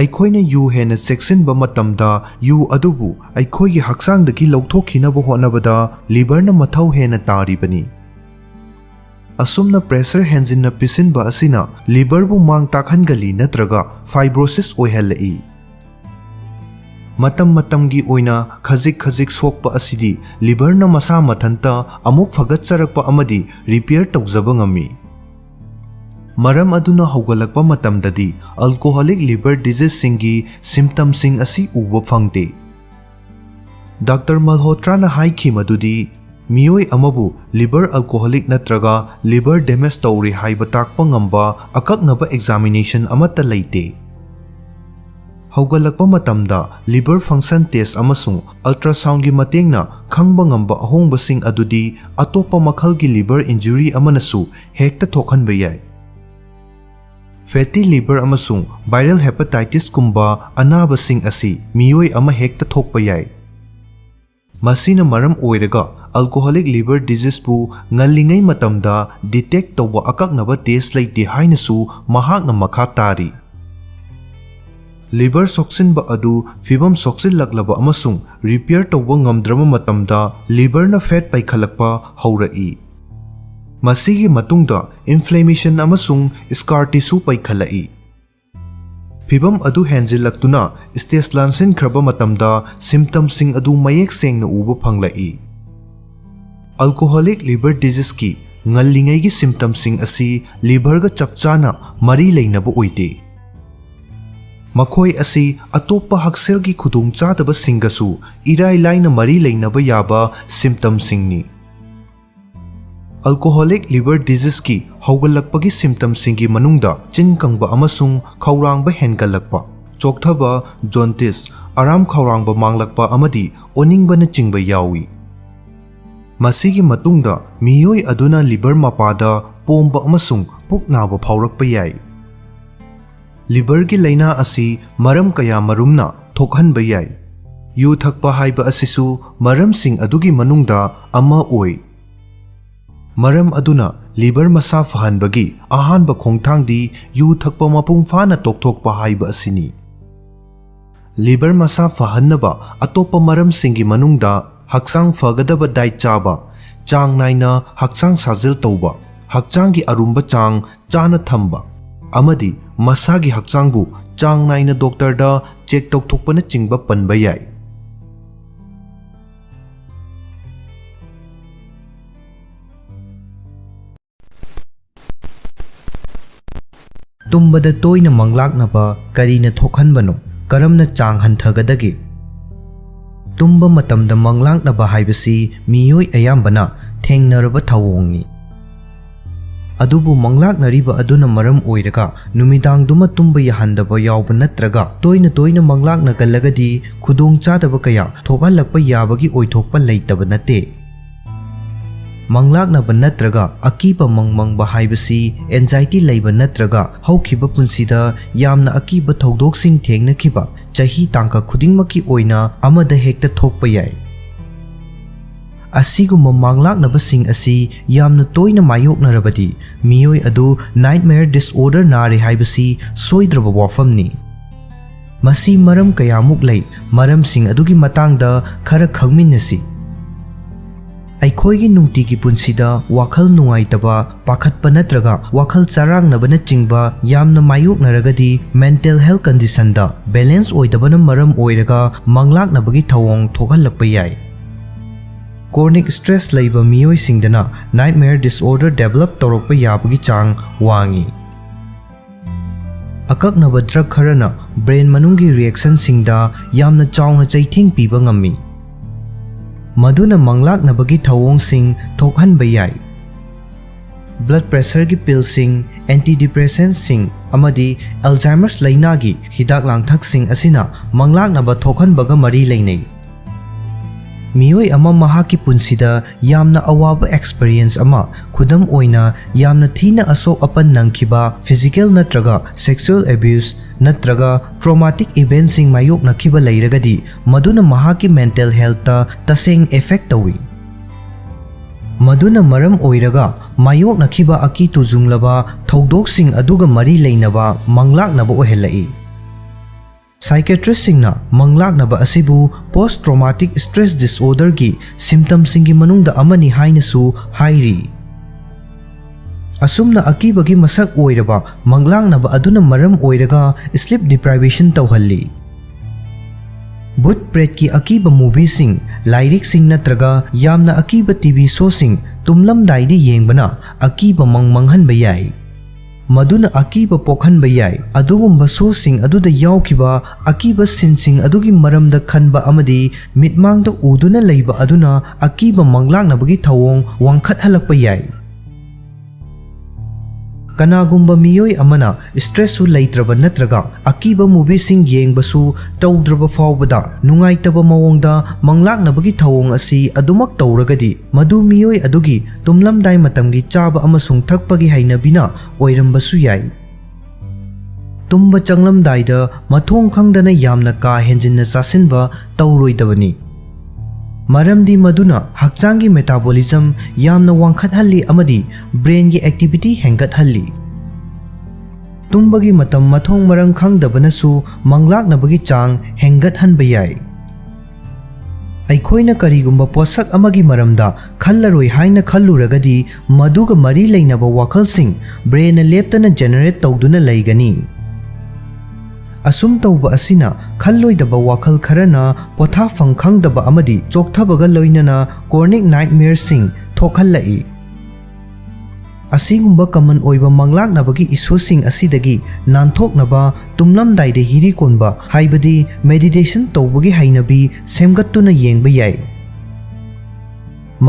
ꯑꯩꯈꯣꯏꯅ ꯌꯨ ꯍꯦꯟꯅ ꯆꯦꯛꯁꯤꯟꯕ ꯃꯇꯝꯗ ꯌꯨ ꯑꯗꯨꯕꯨ ꯑꯩꯈꯣꯏꯒꯤ ꯍꯛꯆꯥꯡꯗꯒꯤ ꯂꯧꯊꯣꯛꯈꯤꯅꯕ ꯍꯣꯠꯅꯕꯗ liverꯅ ꯃꯊꯧ ꯍꯦꯟꯅ ꯇꯥꯔꯤꯕꯅꯤ꯫ ꯑꯁꯨꯝꯅ pressure ꯍꯦꯟꯖꯤꯟꯅ ꯄꯤꯁꯤꯟꯕ ꯑꯁꯤꯅ liverꯕꯨ ꯃꯥꯡ ꯇꯥꯛꯍꯟꯒꯜꯂꯤ ꯅꯠꯇ꯭ꯔꯒ fibrosis ꯑꯣꯏꯍꯜꯂꯛꯏ꯫ ꯃꯇꯝ ꯃꯇꯝꯒꯤ ꯑꯣꯏꯅ ꯈꯖꯤꯛ ꯈꯖꯤꯛ ꯁꯣꯛꯄ ꯑꯁꯤꯗꯤ liverꯅ ꯃꯁꯥ ꯃꯊꯟꯇ ꯑꯃꯨꯛ ꯐꯒꯠꯆꯔꯛꯄ ꯑꯃꯗꯤ repair ꯇꯧꯖꯕ ꯉꯝꯃꯤ꯫ ꯃꯔꯝ ꯑꯗꯨꯅ ꯍꯧꯒꯠꯂꯛꯄ ꯃꯇꯝꯗꯗꯤ alcoholic liver diseaseꯁꯤꯡꯒꯤ symptomꯁꯤꯡ ꯑꯁꯤ ꯎꯕ ꯐꯪꯗꯦ꯫ Doctor ꯃꯜꯍꯣꯇ꯭ꯔꯥꯅ ꯍꯥꯏꯈꯤ ꯃꯗꯨꯗꯤ ꯃꯤꯑꯣꯏ ꯑꯃꯕꯨ liver alcoholic ꯅꯠꯇ꯭ꯔꯒ liver damage ꯇꯧꯔꯦ ꯍꯥꯏꯕ ꯇꯥꯛꯄ ꯉꯝꯕ ꯑꯀꯛꯅꯕ examination ꯑꯃꯠꯇ ꯂꯩꯇꯦ꯫ ꯍꯧꯒꯠꯂꯛꯄ ꯃꯇꯝꯗ liver function test ꯑꯃꯁꯨꯡ ultrasoundꯒꯤ ꯃꯇꯦꯡꯅ ꯈꯪꯕ ꯉꯝꯕ ꯑꯍꯣꯡꯕꯁꯤꯡ ꯑꯗꯨꯗꯤ ꯑꯇꯣꯞꯄ ꯃꯈꯜꯒꯤ liver injury ꯑꯃꯅꯁꯨ ꯍꯦꯛꯇ ꯊꯣꯛꯍꯟꯕ ꯌꯥꯏ꯫ Fatty liver ꯑꯃꯁꯨꯡ viral hepatitis ꯀꯨꯝꯕ ꯑꯅꯥꯕꯁꯤꯡ ꯑꯁꯤ ꯃꯤꯑꯣꯏ ꯑꯃ ꯍꯦꯛꯇ ꯊꯣꯛꯄ ꯌꯥꯏ꯫ ꯃꯁꯤꯅ ꯃꯔꯝ ꯑꯣꯏꯔꯒ alcoholic liver diseaseꯄꯨ ꯉꯜꯂꯤꯉꯩ ꯃꯇꯝꯗ detect ꯇꯧꯕ ꯑꯀꯛꯅꯕ test ꯂꯩꯇꯦ ꯍꯥꯏꯅꯁꯨ ꯃꯍꯥꯛꯅ ꯃꯈꯥ ꯇꯥꯔꯤ꯫ Liver ꯁꯣꯛꯆꯤꯟꯕ ꯑꯗꯨ ꯐꯤꯚꯝ ꯁꯣꯛꯆꯤꯜꯂꯛꯂꯕ ꯑꯃꯁꯨꯡ repair ꯇꯧꯕ ꯉꯝꯗ꯭ꯔꯕ ꯃꯇꯝꯗ liverꯅ fat ꯄꯩꯈꯠꯂꯛꯄ ꯍꯧꯔꯛꯏ꯫ ꯃꯁꯤꯒꯤ ꯃꯇꯨꯡꯗ inflammation ꯑꯃꯁꯨꯡ scar tissue ꯄꯩꯈꯠꯂꯛꯏ꯫ ꯐꯤꯚꯝ ꯑꯗꯨ ꯍꯦꯟꯖꯤꯜꯂꯛꯇꯨꯅ stage ꯂꯥꯟꯁꯤꯟꯈ꯭ꯔꯕ ꯃꯇꯝꯗ symptomꯁꯤꯡ ꯑꯗꯨ ꯃꯌꯦꯛ ꯁꯦꯡꯅ ꯎꯕ ꯐꯪꯂꯛꯏ꯫ Alcoholic liver diseaseꯀꯤ ꯉꯜꯂꯤꯉꯩꯒꯤ symptomꯁꯤꯡ ꯑꯁꯤ liverꯒ ꯆꯞ ꯆꯥꯅ ꯃꯔꯤ ꯂꯩꯅꯕ ꯑꯣꯏꯗꯦ꯫ ꯃꯈꯣꯏ ꯑꯁꯤ ꯑꯇꯣꯞꯄ ꯍꯛꯁꯦꯜꯒꯤ ꯈꯨꯗꯣꯡꯆꯥꯗꯕꯁꯤꯡꯒꯁꯨ ꯏꯔꯥꯏ ꯂꯥꯏꯅ ꯃꯔꯤ ꯂꯩꯅꯕ ꯌꯥꯕ symptomꯁꯤꯡꯅꯤ꯫ Alcoholic liver diseaseꯀꯤ ꯍꯧꯒꯠꯂꯛꯄꯒꯤ symptomꯁꯤꯡꯒꯤ ꯃꯅꯨꯡꯗ ꯆꯤꯟ ꯀꯪꯕ ꯑꯃꯁꯨꯡ ꯈꯧꯔꯥꯡꯕ ꯍꯦꯟꯒꯠꯂꯛꯄ, ꯆꯣꯛꯊꯕ, jaundice, ꯑꯔꯥꯝ ꯈꯧꯔꯥꯡꯕ ꯃꯥꯡꯂꯛꯄ ꯑꯃꯗꯤ ꯑꯣꯅꯤꯡꯕꯅꯆꯤꯡꯕ ꯌꯥꯎꯏ꯫ ꯃꯁꯤꯒꯤ ꯃꯇꯨꯡꯗ ꯃꯤꯑꯣꯏ ꯑꯗꯨꯅ liver ꯃꯄꯥꯗ ꯄꯣꯝꯕ ꯑꯃꯁꯨꯡ ꯄꯨꯛ ꯅꯥꯕ ꯐꯥꯎꯔꯛꯄ ꯌꯥꯏ꯫ Liverꯒꯤ ꯂꯥꯏꯅꯥ ꯑꯁꯤ ꯃꯔꯝ ꯀꯌꯥ ꯃꯔꯨꯝꯅ ꯊꯣꯛꯍꯟꯕ ꯌꯥꯏ꯫ ꯌꯨ ꯊꯛꯄ ꯍꯥꯏꯕ ꯑꯁꯤꯁꯨ ꯃꯔꯝꯁꯤꯡ ꯑꯗꯨꯒꯤ ꯃꯅꯨꯡꯗ ꯑꯃ ꯑꯣꯏ꯫ ꯃꯔꯝ ꯑꯗꯨꯅ liver ꯃꯁꯥ ꯐꯍꯟꯕꯒꯤ ꯑꯍꯥꯟꯕ ꯈꯣꯡꯊꯥꯡꯗꯤ ꯌꯨ ꯊꯛꯄ ꯃꯄꯨꯡ ꯐꯥꯅ ꯇꯣꯛꯊꯣꯛꯄ ꯍꯥꯏꯕ ꯑꯁꯤꯅꯤ꯫ Liver ꯃꯁꯥ ꯐꯍꯟꯅꯕ ꯑꯇꯣꯞꯄ ꯃꯔꯝꯁꯤꯡꯒꯤ ꯃꯅꯨꯡꯗ ꯍꯛꯆꯥꯡ ꯐꯒꯗꯕ diet ꯆꯥꯕ, ꯆꯥꯡ ꯅꯥꯏꯅ ꯍꯛꯆꯥꯡ ꯁꯥꯖꯦꯜ ꯇꯧꯕ, ꯍꯛꯆꯥꯡꯒꯤ ꯑꯔꯨꯝꯕ ꯆꯥꯡ ꯆꯥꯅ ꯊꯝꯕ, ꯑꯃꯗꯤ ꯃꯁꯥꯒꯤ ꯍꯛꯆꯥꯡꯕꯨ ꯆꯥꯡ ꯅꯥꯏꯅ doctorꯗ check ꯇꯧꯊꯣꯛꯄꯅꯆꯤꯡꯕ ꯄꯟꯕ ꯌꯥꯏ꯫ ꯇꯨꯝꯕꯗ ꯇꯣꯏꯅ ꯃꯪꯂꯥꯛꯅꯕ ꯀꯔꯤꯅ ꯊꯣꯛꯍꯟꯕꯅꯣ? ꯀꯔꯝꯅ ꯆꯥꯡ ꯍꯟꯊꯒꯗꯒꯦ? ꯇꯨꯝꯕ ꯃꯇꯝꯗ ꯃꯪꯂꯥꯛꯅꯕ ꯍꯥꯏꯕꯁꯤ ꯃꯤꯑꯣꯏ ꯑꯌꯥꯝꯕꯅ ꯊꯦꯡꯅꯔꯕ ꯊꯧꯑꯣꯡꯅꯤ꯫ ꯑꯗꯨꯕꯨ ꯃꯪꯂꯥꯛꯅꯔꯤꯕ ꯑꯗꯨꯅ ꯃꯔꯝ ꯑꯣꯏꯔꯒ ꯅꯨꯃꯤꯗꯥꯡꯗꯨꯃ ꯇꯨꯝꯕ ꯌꯥꯍꯟꯗꯕ ꯌꯥꯎꯕ ꯅꯠꯇ꯭ꯔꯒ ꯇꯣꯏꯅ ꯇꯣꯏꯅ ꯃꯪꯂꯥꯛꯅꯒꯜꯂꯒꯗꯤ ꯈꯨꯗꯣꯡꯆꯥꯗꯕ ꯀꯌꯥ ꯊꯣꯛꯍꯜꯂꯛꯄ ꯌꯥꯕꯒꯤ ꯑꯣꯏꯊꯣꯛꯄ ꯂꯩꯇꯕ ꯅꯠꯇꯦ꯫ ꯃꯪꯂꯥꯛꯅꯕ ꯅꯠꯇ꯭ꯔꯒ ꯑꯀꯤꯕ ꯃꯪ ꯃꯪꯕ ꯍꯥꯏꯕꯁꯤ anxiety ꯂꯩꯕ ꯅꯠꯇ꯭ꯔꯒ ꯍꯧꯈꯤꯕ ꯄꯨꯟꯁꯤꯗ ꯌꯥꯝꯅ ꯑꯀꯤꯕ ꯊꯧꯗꯣꯛꯁꯤꯡ ꯊꯦꯡꯅꯈꯤꯕ ꯆꯍꯤ ꯇꯥꯡꯀꯛ ꯈꯨꯗꯤꯡꯃꯛꯀꯤ ꯑꯣꯏꯅ ꯑꯃꯗ ꯍꯦꯛꯇ ꯊꯣꯛꯄ ꯌꯥꯏ꯫ ꯑꯁꯤꯒꯨꯝꯕ ꯃꯪꯂꯥꯛꯅꯕꯁꯤꯡ ꯑꯁꯤ ꯌꯥꯝꯅ ꯇꯣꯏꯅ ꯃꯥꯌꯣꯛꯅꯔꯕꯗꯤ ꯃꯤꯑꯣꯏ ꯑꯗꯨ nightmare disorder ꯅꯥꯔꯦ ꯍꯥꯏꯕꯁꯤ ꯁꯣꯏꯗ꯭ꯔꯕ ꯋꯥꯐꯝꯅꯤ꯫ ꯃꯁꯤ ꯃꯔꯝ ꯀꯌꯥꯃꯨꯛ ꯂꯩ, ꯃꯔꯝꯁꯤꯡ ꯑꯗꯨꯒꯤ ꯃꯇꯥꯡꯗ ꯈꯔ ꯈꯪꯃꯤꯟꯅꯁꯤ꯫ ꯑꯩꯈꯣꯏꯒꯤ ꯅꯨꯡꯇꯤꯒꯤ ꯄꯨꯟꯁꯤꯗ ꯋꯥꯈꯜ ꯅꯨꯡꯉꯥꯏꯇꯕ, ꯄꯥꯈꯠꯄ ꯅꯠꯇ꯭ꯔꯒ ꯋꯥꯈꯜ ꯆꯔꯥꯡꯅꯕꯅꯆꯤꯡꯕ ꯌꯥꯝꯅ ꯃꯥꯌꯣꯛꯅꯔꯒꯗꯤ mental health conditionꯗ balance ꯑꯣꯏꯗꯕꯅ ꯃꯔꯝ ꯑꯣꯏꯔꯒ ꯃꯪꯂꯥꯛꯅꯕꯒꯤ ꯊꯧꯑꯣꯡ ꯊꯣꯛꯍꯜꯂꯛꯄ ꯌꯥꯏ꯫ Chronic stress ꯂꯩꯕ ꯃꯤꯑꯣꯏꯁꯤꯡꯗꯅ nightmare disorder develop ꯇꯧꯔꯛꯄ ꯌꯥꯕꯒꯤ ꯆꯥꯡ ꯋꯥꯡꯏ꯫ ꯑꯀꯛꯅꯕ drug ꯈꯔꯅ brain ꯃꯅꯨꯡꯒꯤ reactionꯁꯤꯡꯗ ꯌꯥꯝꯅ ꯆꯥꯎꯅ ꯆꯩꯊꯦꯡ ꯄꯤꯕ ꯉꯝꯃꯤ, ꯃꯗꯨꯅ ꯃꯪꯂꯥꯛꯅꯕꯒꯤ ꯊꯧꯑꯣꯡꯁꯤꯡ ꯊꯣꯛꯍꯟꯕ ꯌꯥꯏ꯫ Blood pressureꯒꯤ pillꯁꯤꯡ, antidepressantꯁꯤꯡ ꯑꯃꯗꯤ Alzheimer's ꯂꯥꯏꯅꯥꯒꯤ ꯍꯤꯗꯥꯛ ꯂꯥꯡꯊꯛꯁꯤꯡ ꯑꯁꯤꯅ ꯃꯪꯂꯥꯛꯅꯕ ꯊꯣꯛꯍꯟꯕꯒ ꯃꯔꯤ ꯂꯩꯅꯩ꯫ ꯃꯤꯑꯣꯏ ꯑꯃ ꯃꯍꯥꯛꯀꯤ ꯄꯨꯟꯁꯤꯗ ꯌꯥꯝꯅ ꯑꯋꯥꯕ experience ꯑꯃ, ꯈꯨꯗꯝ ꯑꯣꯏꯅ, ꯌꯥꯝꯅ ꯊꯤꯅ ꯑꯁꯣꯛ ꯑꯄꯟ ꯅꯪꯈꯤꯕ physical ꯅꯠꯇ꯭ꯔꯒ sexual abuse ꯅꯠꯇ꯭ꯔꯒ traumatic eventꯁꯤꯡ ꯃꯥꯌꯣꯛꯅꯈꯤꯕ ꯂꯩꯔꯒꯗꯤ, ꯃꯗꯨꯅ ꯃꯍꯥꯛꯀꯤ mental healthꯇ ꯇꯁꯦꯡ effect ꯇꯧꯏ꯫ ꯃꯗꯨꯅ ꯃꯔꯝ ꯑꯣꯏꯔꯒ ꯃꯥꯌꯣꯛꯅꯈꯤꯕ ꯑꯀꯤ ꯇꯨꯖꯨꯡꯂꯕ ꯊꯧꯗꯣꯛꯁꯤꯡ ꯑꯗꯨꯒ ꯃꯔꯤ ꯂꯩꯅꯕ ꯃꯪꯂꯥꯛꯅꯕ ꯑꯣꯏꯍꯜꯂꯛꯏ꯫ Psychiatristꯁꯤꯡꯅ ꯃꯪꯂꯥꯛꯅꯕ ꯑꯁꯤꯕꯨ post traumatic stress disorderꯒꯤ symptomꯁꯤꯡꯒꯤ ꯃꯅꯨꯡꯗ ꯑꯃꯅꯤ ꯍꯥꯏꯅꯁꯨ ꯍꯥꯏꯔꯤ꯫ ꯑꯁꯨꯝꯅ ꯑꯀꯤꯕꯒꯤ ꯃꯁꯛ ꯑꯣꯏꯔꯕ ꯃꯪꯂꯥꯛꯅꯕ ꯑꯗꯨꯅ ꯃꯔꯝ ꯑꯣꯏꯔꯒ sleep deprivation ꯇꯧꯍꯜꯂꯤ꯫ ꯚꯨꯠ ꯄ꯭ꯔꯦꯠꯀꯤ ꯑꯀꯤꯕ movieꯁꯤꯡ, ꯂꯥꯏꯔꯤꯛꯁꯤꯡ ꯅꯠꯇ꯭ꯔꯒ ꯌꯥꯝꯅ ꯑꯀꯤꯕ TV showꯁꯤꯡ ꯇꯨꯝꯂꯝꯗꯥꯏꯗ ꯌꯦꯡꯕꯅ ꯑꯀꯤꯕ ꯃꯪ ꯃꯪꯍꯟꯕ ꯌꯥꯏ, ꯃꯗꯨꯅ ꯑꯀꯤꯕ ꯄꯣꯛꯍꯟꯕ ꯌꯥꯏ꯫ ꯑꯗꯨꯒꯨꯝꯕ showꯁꯤꯡ ꯑꯗꯨꯗ ꯌꯥꯎꯈꯤꯕ ꯑꯀꯤꯕ sceneꯁꯤꯡ ꯑꯗꯨꯒꯤ ꯃꯔꯝꯗ ꯈꯟꯕ ꯑꯃꯗꯤ ꯃꯤꯠꯃꯥꯡꯗ ꯎꯗꯨꯅ ꯂꯩꯕ ꯑꯗꯨꯅ ꯑꯀꯤꯕ ꯃꯪꯂꯥꯛꯅꯕꯒꯤ ꯊꯧꯑꯣꯡ ꯋꯥꯡꯈꯠꯍꯜꯂꯛꯄ ꯌꯥꯏ꯫ ꯀꯅꯥꯒꯨꯝꯕ ꯃꯤꯑꯣꯏ ꯑꯃꯅ ꯁ꯭ꯇ꯭ꯔꯦꯁꯁꯨ ꯂꯩꯇ꯭ꯔꯕ ꯅꯠꯇ꯭ꯔꯒ ꯑꯀꯤꯕ ꯃꯨꯚꯤꯁꯤꯡ ꯌꯦꯡꯕꯁꯨ ꯇꯧꯗ꯭ꯔꯕ ꯐꯥꯎꯕꯗ ꯅꯨꯡꯉꯥꯏꯇꯕ ꯃꯑꯣꯡꯗ ꯃꯪꯂꯥꯛꯅꯕꯒꯤ ꯊꯧꯑꯣꯡ ꯑꯁꯤ ꯑꯗꯨꯃꯛ ꯇꯧꯔꯒꯗꯤ, ꯃꯗꯨ ꯃꯤꯑꯣꯏ ꯑꯗꯨꯒꯤ ꯇꯨꯝꯂꯝꯗꯥꯏ ꯃꯇꯝꯒꯤ ꯆꯥꯕ ꯑꯃꯁꯨꯡ ꯊꯛꯄꯒꯤ ꯍꯩꯅꯕꯤꯅ ꯑꯣꯏꯔꯝꯕꯁꯨ ꯌꯥꯏ꯫ ꯇꯨꯝꯕ ꯆꯪꯂꯝꯗꯥꯏꯗ ꯃꯊꯣꯡ ꯈꯪꯗꯅ ꯌꯥꯝꯅ ꯀꯥ ꯍꯦꯟꯖꯤꯟꯅ ꯆꯥꯁꯤꯟꯕ ꯇꯧꯔꯣꯏꯗꯕꯅꯤ, ꯃꯔꯝꯗꯤ ꯃꯗꯨꯅ ꯍꯛꯆꯥꯡꯒꯤ ꯃꯦꯇꯥꯕꯣꯂꯤꯖꯝ ꯌꯥꯝꯅ ꯋꯥꯡꯈꯠꯍꯜꯂꯤ ꯑꯃꯗꯤ ꯕ꯭ꯔꯦꯟꯒꯤ ꯑꯦꯛꯇꯤꯚꯤꯇꯤ ꯍꯦꯟꯒꯠꯍꯜꯂꯤ꯫ ꯇꯨꯝꯕꯒꯤ ꯃꯇꯝ ꯃꯊꯣꯡ ꯃꯔꯝ ꯈꯪꯗꯕꯅꯁꯨ ꯃꯪꯂꯥꯛꯅꯕꯒꯤ ꯆꯥꯡ ꯍꯦꯟꯒꯠꯍꯟꯕ ꯌꯥꯏ꯫ ꯑꯩꯈꯣꯏꯅ ꯀꯔꯤꯒꯨꯝꯕ ꯄꯣꯠꯁꯛ ꯑꯃꯒꯤ ꯃꯔꯝꯗ ꯈꯜꯂꯔꯣꯏ ꯍꯥꯏꯅ ꯈꯜꯂꯨꯔꯒꯗꯤ, ꯃꯗꯨꯒ ꯃꯔꯤ ꯂꯩꯅꯕ ꯋꯥꯈꯜꯁꯤꯡ ꯕ꯭ꯔꯦꯟꯅ ꯂꯦꯞꯇꯅ ꯖꯦꯅꯦꯔꯦꯠ ꯇꯧꯗꯨꯅ ꯂꯩꯒꯅꯤ꯫ ꯑꯁꯨꯝ ꯇꯧꯕ ꯑꯁꯤꯅ ꯈꯜꯂꯣꯏꯗꯕ ꯋꯥꯈꯜ ꯈꯔꯅ ꯄꯣꯊꯥꯐꯝ ꯈꯪꯗꯕ ꯑꯃꯗꯤ ꯆꯣꯛꯊꯕꯒ ꯂꯣꯏꯅꯅ ꯀ꯭ꯔꯣꯅꯤꯛ ꯅꯥꯏꯠꯃꯤꯌꯔꯁꯤꯡ ꯊꯣꯛꯍꯜꯂꯛꯏ꯫ ꯑꯁꯤꯒꯨꯝꯕ ꯀꯃꯟ ꯑꯣꯏꯕ ꯃꯪꯂꯥꯛꯅꯕꯒꯤ ꯏꯁꯨꯁꯤꯡ ꯑꯁꯤꯗꯒꯤ ꯅꯥꯟꯊꯣꯛꯅꯕ ꯇꯨꯝꯂꯝꯗꯥꯏꯗ ꯍꯤꯔꯤ ꯀꯣꯟꯕ, ꯍꯥꯏꯕꯗꯤ ꯃꯦꯗꯤꯇꯦꯁꯟ ꯇꯧꯕꯒꯤ ꯍꯩꯅꯕꯤ ꯁꯦꯝꯒꯠꯇꯨꯅ ꯌꯦꯡꯕ ꯌꯥꯏ꯫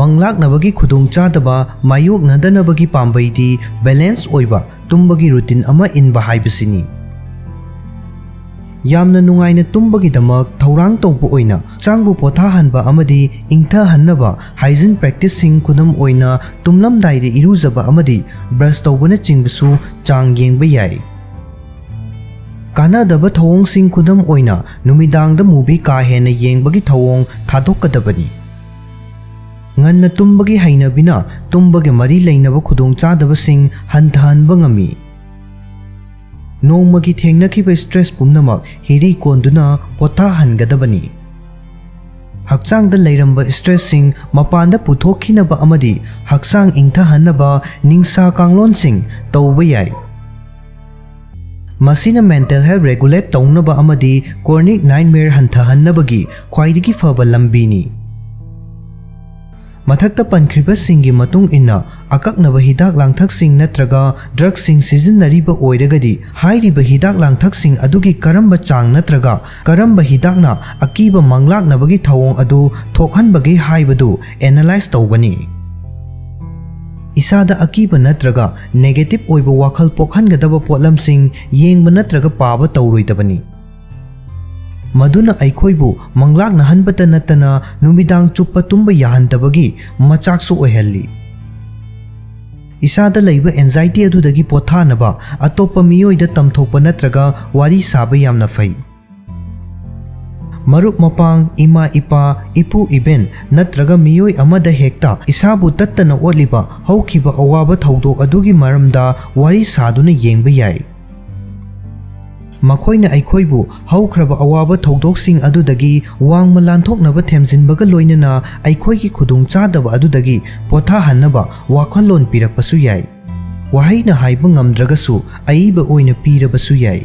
ꯃꯪꯂꯥꯛꯅꯕꯒꯤ ꯈꯨꯗꯣꯡꯆꯥꯗꯕ ꯃꯥꯌꯣꯛꯅꯗꯅꯕꯒꯤ ꯄꯥꯝꯕꯩꯗꯤ ꯕꯦꯂꯦꯟꯁ ꯑꯣꯏꯕ ꯇꯨꯝꯕꯒꯤ ꯔꯨꯇꯤꯟ ꯑꯃ ꯏꯟꯕ ꯍꯥꯏꯕꯁꯤꯅꯤ꯫ ꯌꯥꯝꯅ ꯅꯨꯡꯉꯥꯏꯅ ꯇꯨꯝꯕꯒꯤꯗꯃꯛ ꯊꯧꯔꯥꯡ ꯇꯧꯕ ꯑꯣꯏꯅ ꯍꯛꯆꯥꯡꯕꯨ ꯄꯣꯊꯥꯍꯟꯕ ꯑꯃꯗꯤ ꯏꯪꯊꯍꯟꯅꯕ ꯍꯥꯏꯖꯤꯟ ꯄ꯭ꯔꯦꯛꯇꯤꯁꯁꯤꯡ, ꯈꯨꯗꯝ ꯑꯣꯏꯅ ꯇꯨꯝꯂꯝꯗꯥꯏꯗ ꯏꯔꯨꯖꯕ ꯑꯃꯗꯤ ꯕ꯭ꯔꯁ ꯇꯧꯕꯅꯆꯤꯡꯕꯁꯨ ꯆꯥꯡ ꯌꯦꯡꯕ ꯌꯥꯏ꯫ ꯀꯥꯟꯅꯗꯕ ꯊꯧꯑꯣꯡꯁꯤꯡ, ꯈꯨꯗꯝ ꯑꯣꯏꯅ ꯅꯨꯃꯤꯗꯥꯡꯗ ꯃꯨꯚꯤ ꯀꯥ ꯍꯦꯟꯅ ꯌꯦꯡꯕꯒꯤ ꯊꯧꯑꯣꯡ ꯊꯥꯗꯣꯛꯀꯗꯕꯅꯤ꯫ ꯉꯟꯅ ꯇꯨꯝꯕꯒꯤ ꯍꯩꯅꯕꯤꯅ ꯇꯨꯝꯕꯒ ꯃꯔꯤ ꯂꯩꯅꯕ ꯈꯨꯗꯣꯡꯆꯥꯗꯕꯁꯤꯡ ꯍꯟꯊꯍꯟꯕ ꯉꯝꯃꯤ꯫ ꯅꯣꯡꯃꯒꯤ ꯊꯦꯡꯅꯈꯤꯕ ꯁ꯭ꯇ꯭ꯔꯦꯁ ꯄꯨꯝꯅꯃꯛ ꯍꯤꯔꯤ ꯀꯣꯟꯗꯨꯅ ꯄꯣꯊꯥꯍꯟꯒꯗꯕꯅꯤ꯫ ꯍꯛꯆꯥꯡꯗ ꯂꯩꯔꯝꯕ ꯁ꯭ꯇ꯭ꯔꯦꯁꯁꯤꯡ ꯃꯄꯥꯟꯗ ꯄꯨꯊꯣꯛꯈꯤꯅꯕ ꯑꯃꯗꯤ ꯍꯛꯆꯥꯡ ꯏꯪꯊꯍꯟꯅꯕ ꯅꯤꯡꯁꯥ ꯀꯥꯡꯂꯣꯟꯁꯤꯡ ꯇꯧꯕ ꯌꯥꯏ꯫ ꯃꯁꯤꯅ ꯃꯦꯟꯇꯦꯜ ꯍꯦꯜꯊ ꯔꯦꯒꯨꯂꯦꯠ ꯇꯧꯅꯕ ꯑꯃꯗꯤ ꯀ꯭ꯔꯣꯅꯤꯛ ꯅꯥꯏꯠꯃꯤꯌꯔ ꯍꯟꯊꯍꯟꯅꯕꯒꯤ ꯈ꯭ꯋꯥꯏꯗꯒꯤ ꯐꯕ ꯂꯝꯕꯤꯅꯤ꯫ ꯃꯊꯛꯇ ꯄꯟꯈ꯭ꯔꯤꯕꯁꯤꯡꯒꯤ ꯃꯇꯨꯡ ꯏꯟꯅ, ꯑꯀꯛꯅꯕ ꯍꯤꯗꯥꯛ ꯂꯥꯡꯊꯛꯁꯤꯡ ꯅꯠꯇ꯭ꯔꯒ ꯗ꯭ꯔꯒꯁꯤꯡ ꯁꯤꯖꯤꯟꯅꯔꯤꯕ ꯑꯣꯏꯔꯒꯗꯤ, ꯍꯥꯏꯔꯤꯕ ꯍꯤꯗꯥꯛ ꯂꯥꯡꯊꯛꯁꯤꯡ ꯑꯗꯨꯒꯤ ꯀꯔꯝꯕ ꯆꯥꯡ ꯅꯠꯇ꯭ꯔꯒ ꯀꯔꯝꯕ ꯍꯤꯗꯥꯛꯅ ꯑꯀꯤꯕ ꯃꯪꯂꯥꯛꯅꯕꯒꯤ ꯊꯧꯑꯣꯡ ꯑꯗꯨ ꯊꯣꯛꯍꯟꯕꯒꯦ ꯍꯥꯏꯕꯗꯨ ꯑꯦꯅꯥꯂꯥꯏꯖ ꯇꯧꯒꯅꯤ꯫ ꯏꯁꯥꯗ ꯑꯀꯤꯕ ꯅꯠꯇ꯭ꯔꯒ negative ꯑꯣꯏꯕ ꯋꯥꯈꯜ ꯄꯣꯛꯍꯟꯒꯗꯕ ꯄꯣꯠꯂꯝꯁꯤꯡ ꯌꯦꯡꯕ ꯅꯠꯇ꯭ꯔꯒ ꯄꯥꯕ ꯇꯧꯔꯣꯏꯗꯕꯅꯤ꯫ ꯃꯗꯨꯅ ꯑꯩꯈꯣꯏꯕꯨ ꯃꯪꯂꯥꯛꯅꯍꯟꯕꯇ ꯅꯠꯇꯅ ꯅꯨꯃꯤꯗꯥꯡ ꯆꯨꯞꯄ ꯇꯨꯝꯕ ꯌꯥꯍꯟꯗꯕꯒꯤ ꯃꯆꯥꯛꯁꯨ ꯑꯣꯏꯍꯜꯂꯤ꯫ ꯏꯁꯥꯗ ꯂꯩꯕ anxiety ꯑꯗꯨꯗꯒꯤ ꯄꯣꯊꯥꯅꯕ ꯑꯇꯣꯞꯄ ꯃꯤꯑꯣꯏꯗ ꯇꯝꯊꯣꯛꯄ ꯅꯠꯇ꯭ꯔꯒ ꯋꯥꯔꯤ ꯁꯥꯕ ꯌꯥꯝꯅ ꯐꯩ꯫ ꯃꯔꯨꯞ ꯃꯄꯥꯡ, ꯏꯃꯥ ꯏꯄꯥ, ꯏꯄꯨ ꯏꯕꯦꯟ ꯅꯠꯇ꯭ꯔꯒ ꯃꯤꯑꯣꯏ ꯑꯃꯗ ꯍꯦꯛꯇ ꯏꯁꯥꯕꯨ ꯇꯠꯇꯅ ꯑꯣꯠꯂꯤꯕ ꯍꯧꯈꯤꯕ ꯑꯋꯥꯕ ꯊꯧꯗꯣꯛ ꯑꯗꯨꯒꯤ ꯃꯔꯝꯗ ꯋꯥꯔꯤ ꯁꯥꯗꯨꯅ ꯌꯦꯡꯕ ꯌꯥꯏ꯫ ꯃꯈꯣꯏꯅ ꯑꯩꯈꯣꯏꯕꯨ ꯍꯧꯈ꯭ꯔꯕ ꯑꯋꯥꯕ ꯊꯧꯗꯣꯛꯁꯤꯡ ꯑꯗꯨꯗꯒꯤ ꯋꯥꯡꯃ ꯂꯥꯟꯊꯣꯛꯅꯕ ꯊꯦꯝꯖꯤꯟꯕꯒ ꯂꯣꯏꯅꯅ ꯑꯩꯈꯣꯏꯒꯤ ꯈꯨꯗꯣꯡꯆꯥꯗꯕ ꯑꯗꯨꯗꯒꯤ ꯄꯣꯊꯥꯍꯟꯅꯕ ꯋꯥꯈꯜꯂꯣꯟ ꯄꯤꯔꯛꯄꯁꯨ ꯌꯥꯏ꯫ ꯋꯥꯍꯩꯅ ꯍꯥꯏꯕ ꯉꯝꯗ꯭ꯔꯒꯁꯨ ꯑꯏꯕ ꯑꯣꯏꯅ ꯄꯤꯔꯕꯁꯨ ꯌꯥꯏ꯫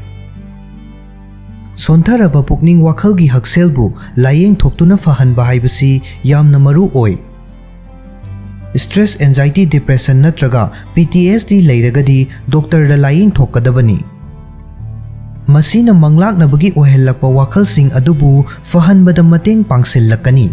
ꯁꯣꯟꯊꯔꯕ ꯄꯨꯛꯅꯤꯡ ꯋꯥꯈꯜꯒꯤ ꯍꯛꯁꯦꯜꯕꯨ ꯂꯥꯌꯦꯡꯊꯣꯛꯇꯨꯅ ꯐꯍꯟꯕ ꯍꯥꯏꯕꯁꯤ ꯌꯥꯝꯅ ꯃꯔꯨ ꯑꯣꯏ꯫ Stress, anxiety, depression ꯅꯠꯇ꯭ꯔꯒ P T S D ꯂꯩꯔꯒꯗꯤ ꯗꯣꯛꯇꯔꯗ ꯂꯥꯌꯦꯡꯊꯣꯛꯀꯗꯕꯅꯤ꯫ ꯃꯁꯤꯅ ꯃꯪꯂꯥꯛꯅꯕꯒꯤ ꯑꯣꯏꯍꯜꯂꯛꯄ ꯋꯥꯈꯜꯁꯤꯡ ꯑꯗꯨꯕꯨ ꯐꯍꯟꯕꯗ ꯃꯇꯦꯡ ꯄꯥꯡꯁꯤꯜꯂꯛꯀꯅꯤ꯫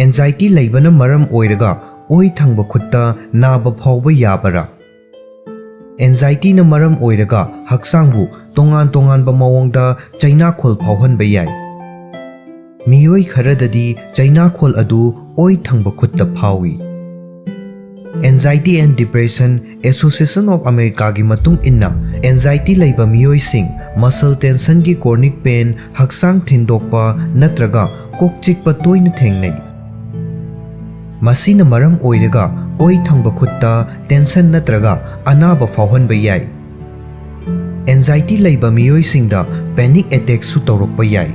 Anxiety ꯂꯩꯕꯅ ꯃꯔꯝ ꯑꯣꯏꯔꯒ ꯑꯣꯏ ꯊꯪꯕ ꯈꯨꯠꯇ ꯅꯥꯕ ꯐꯥꯎꯕ ꯌꯥꯕꯔꯥ? Anxiety ꯅ ꯃꯔꯝ ꯑꯣꯏꯔꯒ ꯍꯛꯆꯥꯡꯕꯨ ꯇꯣꯉꯥꯟ ꯇꯣꯉꯥꯟꯕ ꯃꯑꯣꯡꯗ ꯆꯩꯅꯥꯈꯣꯜ ꯐꯥꯎꯍꯟꯕ ꯌꯥꯏ꯫ ꯃꯤꯑꯣꯏ ꯈꯔꯗꯗꯤ ꯆꯩꯅꯥꯈꯣꯜ ꯑꯗꯨ ꯑꯣꯏ ꯊꯪꯕ ꯈꯨꯠꯇ ꯐꯥꯎꯏ꯫ Anxiety and Depression Association of America ꯒꯤ ꯃꯇꯨꯡ ꯏꯟꯅ, anxiety ꯂꯩꯕ ꯃꯤꯑꯣꯏꯁꯤꯡ muscle tension ꯒꯤ chronic pain, ꯍꯛꯆꯥꯡ ꯊꯤꯟꯗꯣꯛꯄ ꯅꯠꯇ꯭ꯔꯒ ꯀꯣꯛ ꯆꯤꯛꯄ ꯇꯣꯏꯅ ꯊꯦꯡꯅꯩ꯫ ꯃꯁꯤꯅ ꯃꯔꯝ ꯑꯣꯏꯔꯒ ꯑꯣꯏ ꯊꯪꯕ ꯈꯨꯠꯇ tension ꯅꯠꯇ꯭ꯔꯒ ꯑꯅꯥꯕ ꯐꯥꯎꯍꯟꯕ ꯌꯥꯏ꯫ Anxiety ꯂꯩꯕ ꯃꯤꯑꯣꯏꯁꯤꯡꯗ panic attack ꯁꯨ ꯇꯧꯔꯛꯄ ꯌꯥꯏ꯫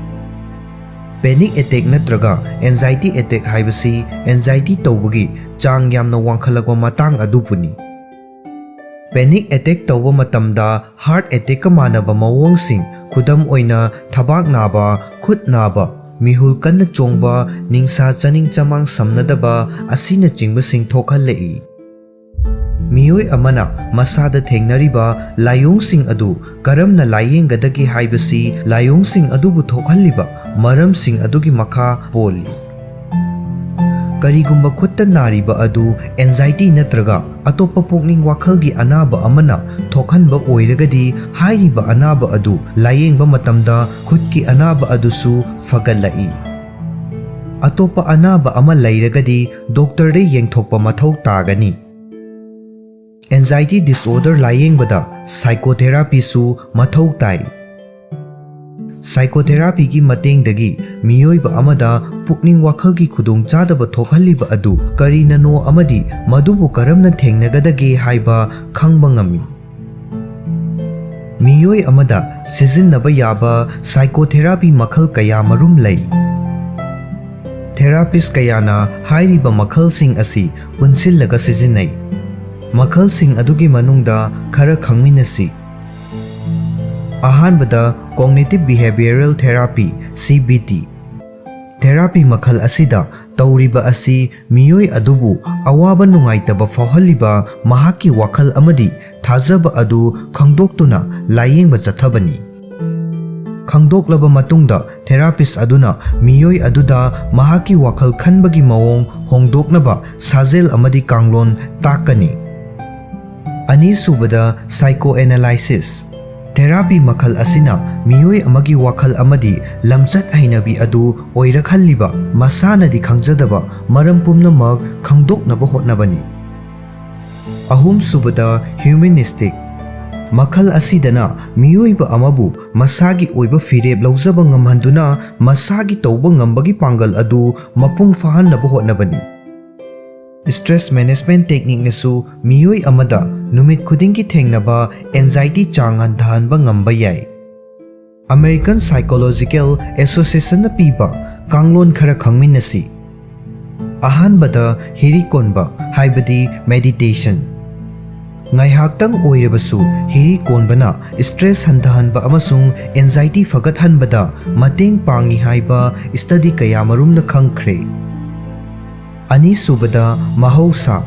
Panic attack ꯅꯠꯇ꯭ꯔꯒ anxiety attack ꯍꯥꯏꯕꯁꯤ anxiety ꯇꯧꯕꯒꯤ ꯆꯥꯡ ꯌꯥꯝꯅ ꯋꯥꯡꯈꯠꯂꯛꯄ ꯃꯇꯥꯡ ꯑꯗꯨꯕꯨꯅꯤ꯫ Panic attack ꯇꯧꯕ ꯃꯇꯝꯗ heart attack ꯀ ꯃꯥꯟꯅꯕ ꯃꯑꯣꯡꯁꯤꯡ, ꯈꯨꯗꯝ ꯑꯣꯏꯅ ꯊꯕꯥꯛ ꯅꯥꯕ, ꯈꯨꯠ ꯅꯥꯕ, ꯃꯤꯍꯨꯜ ꯀꯟꯅ ꯆꯣꯡꯕ, ꯅꯤꯡꯁꯥ ꯆꯥꯅꯤꯡ ꯆꯃꯥꯡ ꯁꯝꯅꯗꯕ ꯑꯁꯤꯅꯆꯤꯡꯕꯁꯤꯡ ꯊꯣꯛꯍꯜꯂꯛꯏ꯫ ꯃꯤꯑꯣꯏ ꯑꯃꯅ ꯃꯁꯥꯗ ꯊꯦꯡꯅꯔꯤꯕ ꯂꯥꯏꯑꯣꯡꯁꯤꯡ ꯑꯗꯨ ꯀꯔꯝꯅ ꯂꯥꯏꯌꯦꯡꯒꯗꯒꯦ ꯍꯥꯏꯕꯁꯤ ꯂꯥꯏꯑꯣꯡꯁꯤꯡ ꯑꯗꯨꯕꯨ ꯊꯣꯛꯍꯜꯂꯤꯕ ꯃꯔꯝꯁꯤꯡ ꯑꯗꯨꯒꯤ ꯃꯈꯥ ꯄꯣꯜꯂꯤ꯫ ꯀꯔꯤꯒꯨꯝꯕ ꯈꯨꯠꯇ ꯅꯥꯔꯤꯕ ꯑꯗꯨ anxiety ꯅꯠꯇ꯭ꯔꯒ ꯑꯇꯣꯞꯄ ꯄꯨꯛꯅꯤꯡ ꯋꯥꯈꯜꯒꯤ ꯑꯅꯥꯕ ꯑꯃꯅ ꯊꯣꯛꯍꯟꯕ ꯑꯣꯏꯔꯒꯗꯤ, ꯍꯥꯏꯔꯤꯕ ꯑꯅꯥꯕ ꯑꯗꯨ ꯂꯥꯏꯌꯦꯡꯕ ꯃꯇꯝꯗ ꯈꯨꯠꯀꯤ ꯑꯅꯥꯕ ꯑꯗꯨꯁꯨ ꯐꯒꯠꯂꯛꯏ꯫ ꯑꯇꯣꯞꯄ ꯑꯅꯥꯕ ꯑꯃ ꯂꯩꯔꯒꯗꯤ ꯗꯣꯛꯇꯔꯗ ꯌꯦꯡꯊꯣꯛꯄ ꯃꯊꯧ ꯇꯥꯒꯅꯤ꯫ Anxiety disorder ꯂꯥꯏꯌꯦꯡꯕꯗ psychotherapyꯁꯨ ꯃꯊꯧ ꯇꯥꯏ꯫ Psychotherapyꯒꯤ ꯃꯇꯦꯡꯗꯒꯤ ꯃꯤꯑꯣꯏꯕ ꯑꯃꯗ ꯄꯨꯛꯅꯤꯡ ꯋꯥꯈꯜꯒꯤ ꯈꯨꯗꯣꯡꯆꯥꯗꯕ ꯊꯣꯛꯍꯜꯂꯤꯕ ꯑꯗꯨ ꯀꯔꯤꯅꯅꯣ ꯑꯃꯗꯤ ꯃꯗꯨꯕꯨ ꯀꯔꯝꯅ ꯊꯦꯡꯅꯒꯗꯒꯦ ꯍꯥꯏꯕ ꯈꯪꯕ ꯉꯝꯃꯤ꯫ ꯃꯤꯑꯣꯏ ꯑꯃꯗ ꯁꯤꯖꯤꯟꯅꯕ ꯌꯥꯕ psychotherapy ꯃꯈꯜ ꯀꯌꯥ ꯃꯔꯨꯝ ꯂꯩ꯫ Therapist ꯀꯌꯥꯅ ꯍꯥꯏꯔꯤꯕ ꯃꯈꯜꯁꯤꯡ ꯑꯁꯤ ꯄꯨꯟꯁꯤꯜꯂꯒ ꯁꯤꯖꯤꯟꯅꯩ꯫ ꯃꯈꯜꯁꯤꯡ ꯑꯗꯨꯒꯤ ꯃꯅꯨꯡꯗ ꯈꯔ ꯈꯪꯃꯤꯟꯅꯁꯤ꯫ ꯑꯍꯥꯟꯕꯗ, Cognitive Behavioral Therapy, C B T꯫ Therapy ꯃꯈꯜ ꯑꯁꯤꯗ ꯇꯧꯔꯤꯕ ꯑꯁꯤ ꯃꯤꯑꯣꯏ ꯑꯗꯨꯕꯨ ꯑꯋꯥꯕ ꯅꯨꯡꯉꯥꯏꯇꯕ ꯐꯥꯎꯍꯜꯂꯤꯕ ꯃꯍꯥꯛꯀꯤ ꯋꯥꯈꯜ ꯑꯃꯗꯤ ꯊꯥꯖꯕ ꯑꯗꯨ ꯈꯪꯗꯣꯛꯇꯨꯅ ꯂꯥꯏꯌꯦꯡꯕ ꯆꯠꯊꯕꯅꯤ꯫ ꯈꯪꯗꯣꯛꯂꯕ ꯃꯇꯨꯡꯗ, therapist ꯑꯗꯨꯅ ꯃꯤꯑꯣꯏ ꯑꯗꯨꯗ ꯃꯍꯥꯛꯀꯤ ꯋꯥꯈꯜ ꯈꯟꯕꯒꯤ ꯃꯑꯣꯡ ꯍꯣꯡꯗꯣꯛꯅꯕ ꯁꯥꯖꯦꯜ ꯑꯃꯗꯤ ꯀꯥꯡꯂꯣꯟ ꯇꯥꯛꯀꯅꯤ꯫ ꯑꯅꯤꯁꯨꯕꯗ, psychoanalysis꯫ Therapy ꯃꯈꯜ ꯑꯁꯤꯅ ꯃꯤꯑꯣꯏ ꯑꯃꯒꯤ ꯋꯥꯈꯜ ꯑꯃꯗꯤ ꯂꯝꯆꯠ ꯍꯩꯅꯕꯤ ꯑꯗꯨ ꯑꯣꯏꯔꯛꯍꯜꯂꯤꯕ ꯃꯁꯥꯅꯗꯤ ꯈꯪꯖꯗꯕ ꯃꯔꯝ ꯄꯨꯝꯅꯃꯛ ꯈꯪꯗꯣꯛꯅꯕ ꯍꯣꯠꯅꯕꯅꯤ꯫ ꯑꯍꯨꯝꯁꯨꯕꯗ, humanistic꯫ ꯃꯈꯜ ꯑꯁꯤꯗꯅ ꯃꯤꯑꯣꯏꯕ ꯑꯃꯕꯨ ꯃꯁꯥꯒꯤ ꯑꯣꯏꯕ ꯐꯤꯔꯦꯞ ꯂꯧꯖꯕ ꯉꯝꯍꯟꯗꯨꯅ ꯃꯁꯥꯒꯤ ꯇꯧꯕ ꯉꯝꯕꯒꯤ ꯄꯥꯡꯒꯜ ꯑꯗꯨ ꯃꯄꯨꯡ ꯐꯥꯍꯟꯅꯕ ꯍꯣꯠꯅꯕꯅꯤ꯫ Stress management techniqueꯅꯁꯨ ꯃꯤꯑꯣꯏ ꯑꯃꯗ ꯅꯨꯃꯤꯠ ꯈꯨꯗꯤꯡꯒꯤ ꯊꯦꯡꯅꯕ anxiety ꯆꯥꯡ ꯍꯟꯊꯍꯟꯕ ꯉꯝꯕ ꯌꯥꯏ꯫ American Psychological Associationꯅ ꯄꯤꯕ ꯀꯥꯡꯂꯣꯟ ꯈꯔ ꯈꯪꯃꯤꯟꯅꯁꯤ꯫ ꯑꯍꯥꯟꯕꯗ, ꯍꯤꯔꯤ ꯀꯣꯟꯕ, ꯍꯥꯏꯕꯗꯤ meditation꯫ ꯉꯥꯏꯍꯥꯛꯇꯪ ꯑꯣꯏꯔꯕꯁꯨ ꯍꯤꯔꯤ ꯀꯣꯟꯕꯅ stress ꯍꯟꯊꯍꯟꯕ ꯑꯃꯁꯨꯡ anxiety ꯐꯒꯠꯍꯟꯕꯗ ꯃꯇꯦꯡ ꯄꯥꯡꯏ ꯍꯥꯏꯕ study ꯀꯌꯥꯃꯔꯨꯝꯅ ꯈꯪꯈ꯭ꯔꯦ꯫ ꯑꯅꯤꯁꯨꯕꯗ, ꯃꯍꯧꯁꯥ꯫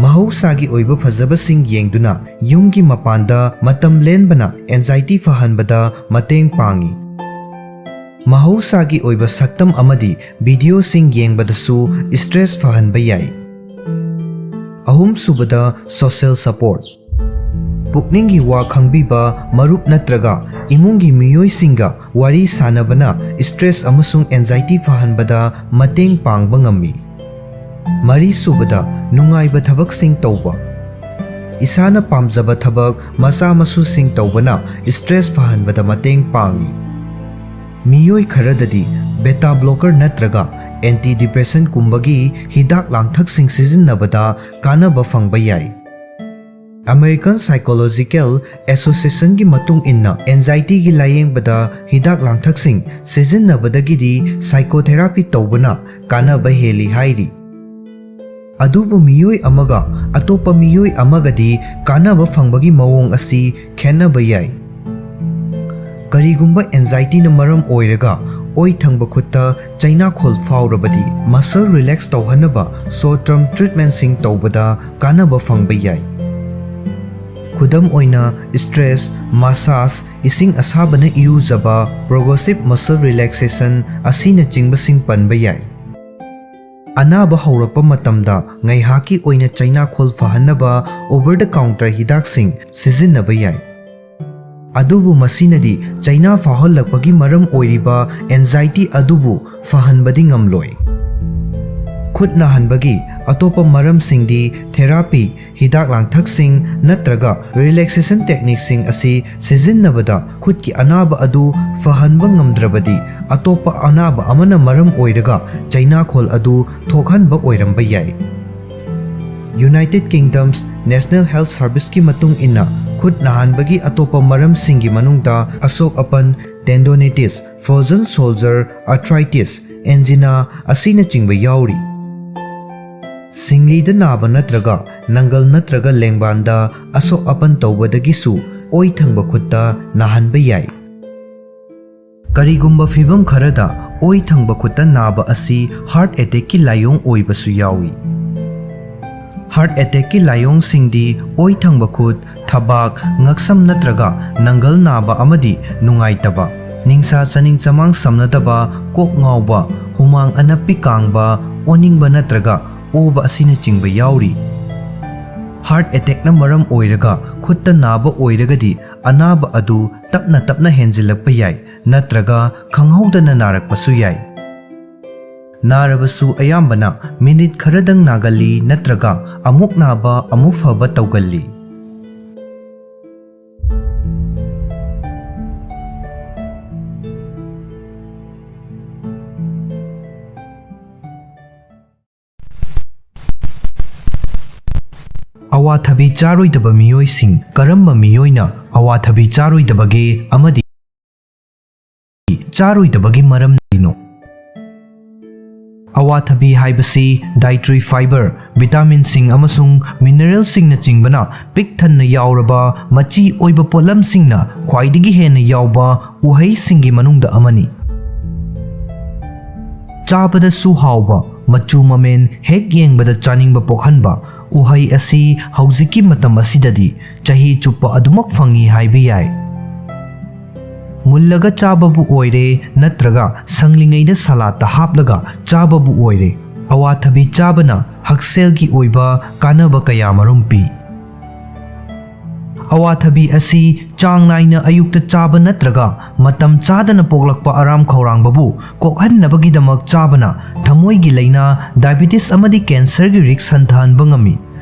ꯃꯍꯧꯁꯥꯒꯤ ꯑꯣꯏꯕ ꯐꯖꯕꯁꯤꯡ ꯌꯦꯡꯗꯨꯅ ꯌꯨꯝꯒꯤ ꯃꯄꯥꯟꯗ ꯃꯇꯝ ꯂꯦꯟꯕꯅ anxiety ꯐꯍꯟꯕꯗ ꯃꯇꯦꯡ ꯄꯥꯡꯏ꯫ ꯃꯍꯧꯁꯥꯒꯤ ꯑꯣꯏꯕ ꯁꯛꯇꯝ ꯑꯃꯗꯤ videoꯁꯤꯡ ꯌꯦꯡꯕꯗꯁꯨ stress ꯐꯍꯟꯕ ꯌꯥꯏ꯫ ꯑꯍꯨꯝꯁꯨꯕꯗ, social support꯫ ꯄꯨꯛꯅꯤꯡꯒꯤ ꯋꯥ ꯈꯪꯕꯤꯕ ꯃꯔꯨꯞ ꯅꯠꯇ꯭ꯔꯒ ꯏꯃꯨꯡꯒꯤ ꯃꯤꯑꯣꯏꯁꯤꯡꯒ ꯋꯥꯔꯤ ꯁꯥꯅꯕꯅ stress ꯑꯃꯁꯨꯡ anxiety ꯐꯍꯟꯕꯗ ꯃꯇꯦꯡ ꯄꯥꯡꯕ ꯉꯝꯃꯤ꯫ ꯃꯔꯤꯁꯨꯕꯗ, ꯅꯨꯡꯉꯥꯏꯕ ꯊꯕꯛꯁꯤꯡ ꯇꯧꯕ꯫ ꯏꯁꯥꯅ ꯄꯥꯝꯖꯕ ꯊꯕꯛ ꯃꯆꯥ ꯃꯁꯨꯁꯤꯡ ꯇꯧꯕꯅ stress ꯐꯍꯟꯕꯗ ꯃꯇꯦꯡ ꯄꯥꯡꯏ꯫ ꯃꯤꯑꯣꯏ ꯈꯔꯗꯗꯤ beta blocker ꯅꯠꯇ꯭ꯔꯒ antidepressantꯀꯨꯝꯕꯒꯤ ꯍꯤꯗꯥꯛ ꯂꯥꯡꯊꯛꯁꯤꯡ ꯁꯤꯖꯤꯟꯅꯕꯗ ꯀꯥꯟꯅꯕ ꯐꯪꯕ ꯌꯥꯏ꯫ American Psychological Associationꯒꯤ ꯃꯇꯨꯡ ꯏꯟꯅ, anxietyꯒꯤ ꯂꯥꯌꯦꯡꯕꯗ ꯍꯤꯗꯥꯛ ꯂꯥꯡꯊꯛꯁꯤꯡ ꯁꯤꯖꯤꯟꯅꯕꯗꯒꯤꯗꯤ psychotherapy ꯇꯧꯕꯅ ꯀꯥꯟꯅꯕ ꯍꯦꯜꯂꯤ ꯍꯥꯏꯔꯤ꯫ ꯑꯗꯨꯕꯨ ꯃꯤꯑꯣꯏ ꯑꯃꯒ ꯑꯇꯣꯞꯄ ꯃꯤꯑꯣꯏ ꯑꯃꯒꯗꯤ ꯀꯥꯟꯅꯕ ꯐꯪꯕꯒꯤ ꯃꯑꯣꯡ ꯑꯁꯤ ꯈꯦꯠꯅꯕ ꯌꯥꯏ꯫ ꯀꯔꯤꯒꯨꯝꯕ anxietyꯅ ꯃꯔꯝ ꯑꯣꯏꯔꯒ ꯑꯣꯏ ꯊꯪꯕ ꯈꯨꯠꯇ ꯆꯩꯅꯥꯈꯣꯜ ꯐꯥꯎꯔꯕꯗꯤ, muscle relax ꯇꯧꯍꯟꯅꯕ short term treatmentꯁꯤꯡ ꯇꯧꯕꯗ ꯀꯥꯟꯅꯕ ꯐꯪꯕ ꯌꯥꯏ꯫ ꯈꯨꯗꯝ ꯑꯣꯏꯅ, stress massage, ꯏꯁꯤꯡ ꯑꯁꯥꯕꯅ ꯏꯔꯨꯖꯕ, progressive muscle relaxation ꯑꯁꯤꯅꯆꯤꯡꯕꯁꯤꯡ ꯄꯟꯕ ꯌꯥꯏ꯫ ꯑꯅꯥꯕ ꯍꯧꯔꯛꯄ ꯃꯇꯝꯗ ꯉꯥꯏꯍꯥꯛꯀꯤ ꯑꯣꯏꯅ ꯆꯩꯅꯥꯈꯣꯜ ꯐꯍꯟꯅꯕ over the counter ꯍꯤꯗꯥꯛꯁꯤꯡ ꯁꯤꯖꯤꯟꯅꯕ ꯌꯥꯏ꯫ ꯑꯗꯨꯕꯨ ꯃꯁꯤꯅꯗꯤ ꯆꯩꯅꯥ ꯐꯥꯎꯍꯜꯂꯛꯄꯒꯤ ꯃꯔꯝ ꯑꯣꯏꯔꯤꯕ anxiety ꯑꯗꯨꯕꯨ ꯐꯍꯟꯕꯗꯤ ꯉꯝꯂꯣꯏ꯫ ꯈꯨꯠ ꯅꯥꯍꯟꯕꯒꯤ ꯑꯇꯣꯞꯄ ꯃꯔꯝꯁꯤꯡꯗꯤ therapy, ꯍꯤꯗꯥꯛ ꯂꯥꯡꯊꯛꯁꯤꯡ ꯅꯠꯇ꯭ꯔꯒ relaxation techniqueꯁꯤꯡ ꯑꯁꯤ ꯁꯤꯖꯤꯟꯅꯕꯗ ꯈꯨꯠꯀꯤ ꯑꯅꯥꯕ ꯑꯗꯨ ꯐꯍꯟꯕ ꯉꯝꯗ꯭ꯔꯕꯗꯤ, ꯑꯇꯣꯞꯄ ꯑꯅꯥꯕ ꯑꯃꯅ ꯃꯔꯝ ꯑꯣꯏꯔꯒ ꯆꯩꯅꯥꯈꯣꯜ ꯑꯗꯨ ꯊꯣꯛꯍꯟꯕ ꯑꯣꯏꯔꯝꯕ ꯌꯥꯏ꯫ United Kingdom's National Health Serviceꯀꯤ ꯃꯇꯨꯡ ꯏꯟꯅ, ꯈꯨꯠ ꯅꯥꯍꯟꯕꯒꯤ ꯑꯇꯣꯞꯄ ꯃꯔꯝꯁꯤꯡꯒꯤ ꯃꯅꯨꯡꯗ ꯑꯁꯣꯛ ꯑꯄꯟ, tendonitis, frozen shoulder, arthritis, angina ꯑꯁꯤꯅꯆꯤꯡꯕ ꯌꯥꯎꯔꯤ꯫ ꯁꯤꯡꯂꯤꯗ ꯅꯥꯕ ꯅꯠꯇ꯭ꯔꯒ ꯅꯪꯒꯜ ꯅꯠꯇ꯭ꯔꯒ ꯂꯦꯡꯕꯥꯟꯗ ꯑꯁꯣꯛ ꯑꯄꯟ ꯇꯧꯕꯗꯒꯤꯁꯨ ꯑꯣꯏ ꯊꯪꯕ ꯈꯨꯠꯇ ꯅꯥꯍꯟꯕ ꯌꯥꯏ꯫ ꯀꯔꯤꯒꯨꯝꯕ ꯐꯤꯚꯝ ꯈꯔꯗ ꯑꯣꯏ ꯊꯪꯕ ꯈꯨꯠꯇ ꯅꯥꯕ ꯑꯁꯤ heart attackꯀꯤ ꯂꯥꯏꯑꯣꯡ ꯑꯣꯏꯕꯁꯨ ꯌꯥꯎꯏ꯫ ꯍꯥꯔꯠ ꯑꯦꯇꯦꯛꯀꯤ ꯂꯥꯏꯑꯣꯡꯁꯤꯡꯗꯤ ꯑꯣꯏ ꯊꯪꯕ ꯈꯨꯠ, ꯊꯕꯥꯛ, ꯉꯛꯁꯝ ꯅꯠꯇ꯭ꯔꯒ ꯅꯪꯒꯜ ꯅꯥꯕ ꯑꯃꯗꯤ ꯅꯨꯡꯉꯥꯏꯇꯕ, ꯅꯤꯡꯁꯥ ꯆꯥꯅꯤꯡ ꯆꯃꯥꯡ ꯁꯝꯅꯗꯕ, ꯀꯣꯛ ꯉꯥꯎꯕ, ꯍꯨꯃꯥꯡ ꯑꯅꯞꯄꯤ ꯀꯥꯡꯕ, ꯑꯣꯅꯤꯡꯕ ꯅꯠꯇ꯭ꯔꯒ ꯑꯣꯕ ꯑꯁꯤꯅꯆꯤꯡꯕ ꯌꯥꯎꯔꯤ꯫ ꯍꯥꯔꯠ ꯑꯦꯇꯦꯛꯅ ꯃꯔꯝ ꯑꯣꯏꯔꯒ ꯈꯨꯠꯇ ꯅꯥꯕ ꯑꯣꯏꯔꯒꯗꯤ ꯑꯅꯥꯕ ꯑꯗꯨ ꯇꯞꯅ ꯇꯞꯅ ꯍꯦꯟꯖꯤꯜꯂꯛꯄ ꯌꯥꯏ ꯅꯠꯇ꯭ꯔꯒ ꯈꯪꯍꯧꯗꯅ ꯅꯥꯔꯛꯄꯁꯨ ꯌꯥꯏ꯫ ꯅꯥꯔꯕꯁꯨ ꯑꯌꯥꯝꯕꯅ ꯃꯤꯅꯤꯠ ꯈꯔꯗꯪ ꯅꯥꯒꯜꯂꯤ ꯅꯠꯇ꯭ꯔꯒ ꯑꯃꯨꯛ ꯅꯥꯕ ꯑꯃꯨꯛ ꯐꯕ ꯇꯧꯒꯜꯂꯤ꯫ ꯑꯋꯥꯊꯕꯤ ꯆꯥꯔꯣꯏꯗꯕ ꯃꯤꯑꯣꯏꯁꯤꯡ꯫ ꯀꯔꯝꯕ ꯃꯤꯑꯣꯏꯅ ꯑꯋꯥꯊꯕꯤ ꯆꯥꯔꯣꯏꯗꯕꯒꯦ ꯑꯃꯗꯤ ꯆꯥꯔꯣꯏꯗꯕꯒꯤ ꯃꯔꯝ ꯀꯔꯤꯅꯣ? ꯑꯋꯥꯊꯕꯤ ꯍꯥꯏꯕꯁꯤ dietary fiber, vitaminꯁꯤꯡ ꯑꯃꯁꯨꯡ mineralꯁꯤꯡꯅꯆꯤꯡꯕꯅ ꯄꯤꯛ ꯊꯟꯅ ꯌꯥꯎꯔꯕ ꯃꯆꯤ ꯑꯣꯏꯕ ꯄꯣꯠꯂꯝꯁꯤꯡꯅ ꯈ꯭ꯋꯥꯏꯗꯒꯤ ꯍꯦꯟꯅ ꯌꯥꯎꯕ ꯎꯍꯩꯁꯤꯡꯒꯤ ꯃꯅꯨꯡꯗ ꯑꯃꯅꯤ꯫ ꯆꯥꯕꯗꯁꯨ ꯍꯥꯎꯕ, ꯃꯆꯨ ꯃꯃꯦꯟ ꯍꯦꯛ ꯌꯦꯡꯕꯗ ꯆꯥꯅꯤꯡꯕ ꯄꯣꯛꯍꯟꯕ ꯎꯍꯩ ꯑꯁꯤ ꯍꯧꯖꯤꯛꯀꯤ ꯃꯇꯝ ꯑꯁꯤꯗꯗꯤ ꯆꯍꯤ ꯆꯨꯞꯄ ꯑꯗꯨꯃꯛ ꯐꯪꯏ ꯍꯥꯏꯕ ꯌꯥꯏ꯫ ꯃꯨꯜꯂꯒ ꯆꯥꯕꯕꯨ ꯑꯣꯏꯔꯦ ꯅꯠꯇ꯭ꯔꯒ ꯁꯪꯂꯤꯉꯩꯗ ꯁꯂꯥꯠꯇ ꯍꯥꯞꯂꯒ ꯆꯥꯕꯕꯨ ꯑꯣꯏꯔꯦ, ꯑꯋꯥꯊꯕꯤ ꯆꯥꯕꯅ ꯍꯛꯁꯦꯜꯒꯤ ꯑꯣꯏꯕ ꯀꯥꯟꯅꯕ ꯀꯌꯥꯃꯔꯨꯝ ꯄꯤ꯫ ꯑꯋꯥꯊꯕꯤ ꯑꯁꯤ ꯆꯥꯡ ꯅꯥꯏꯅ ꯑꯌꯨꯛꯇ ꯆꯥꯕ ꯅꯠꯇ꯭ꯔꯒ ꯃꯇꯝ ꯆꯥꯗꯅ ꯄꯣꯛꯂꯛꯄ ꯑꯔꯥꯝ ꯈꯧꯔꯥꯡꯕꯕꯨ ꯀꯣꯛꯍꯟꯅꯕꯒꯤꯗꯃꯛ ꯆꯥꯕꯅ ꯊꯃꯣꯏꯒꯤ ꯂꯥꯏꯅꯥ, diabetes ꯑꯃꯗꯤ cancerꯒꯤ risk ꯍꯟꯊꯍꯟꯕ ꯉꯝꯃꯤ,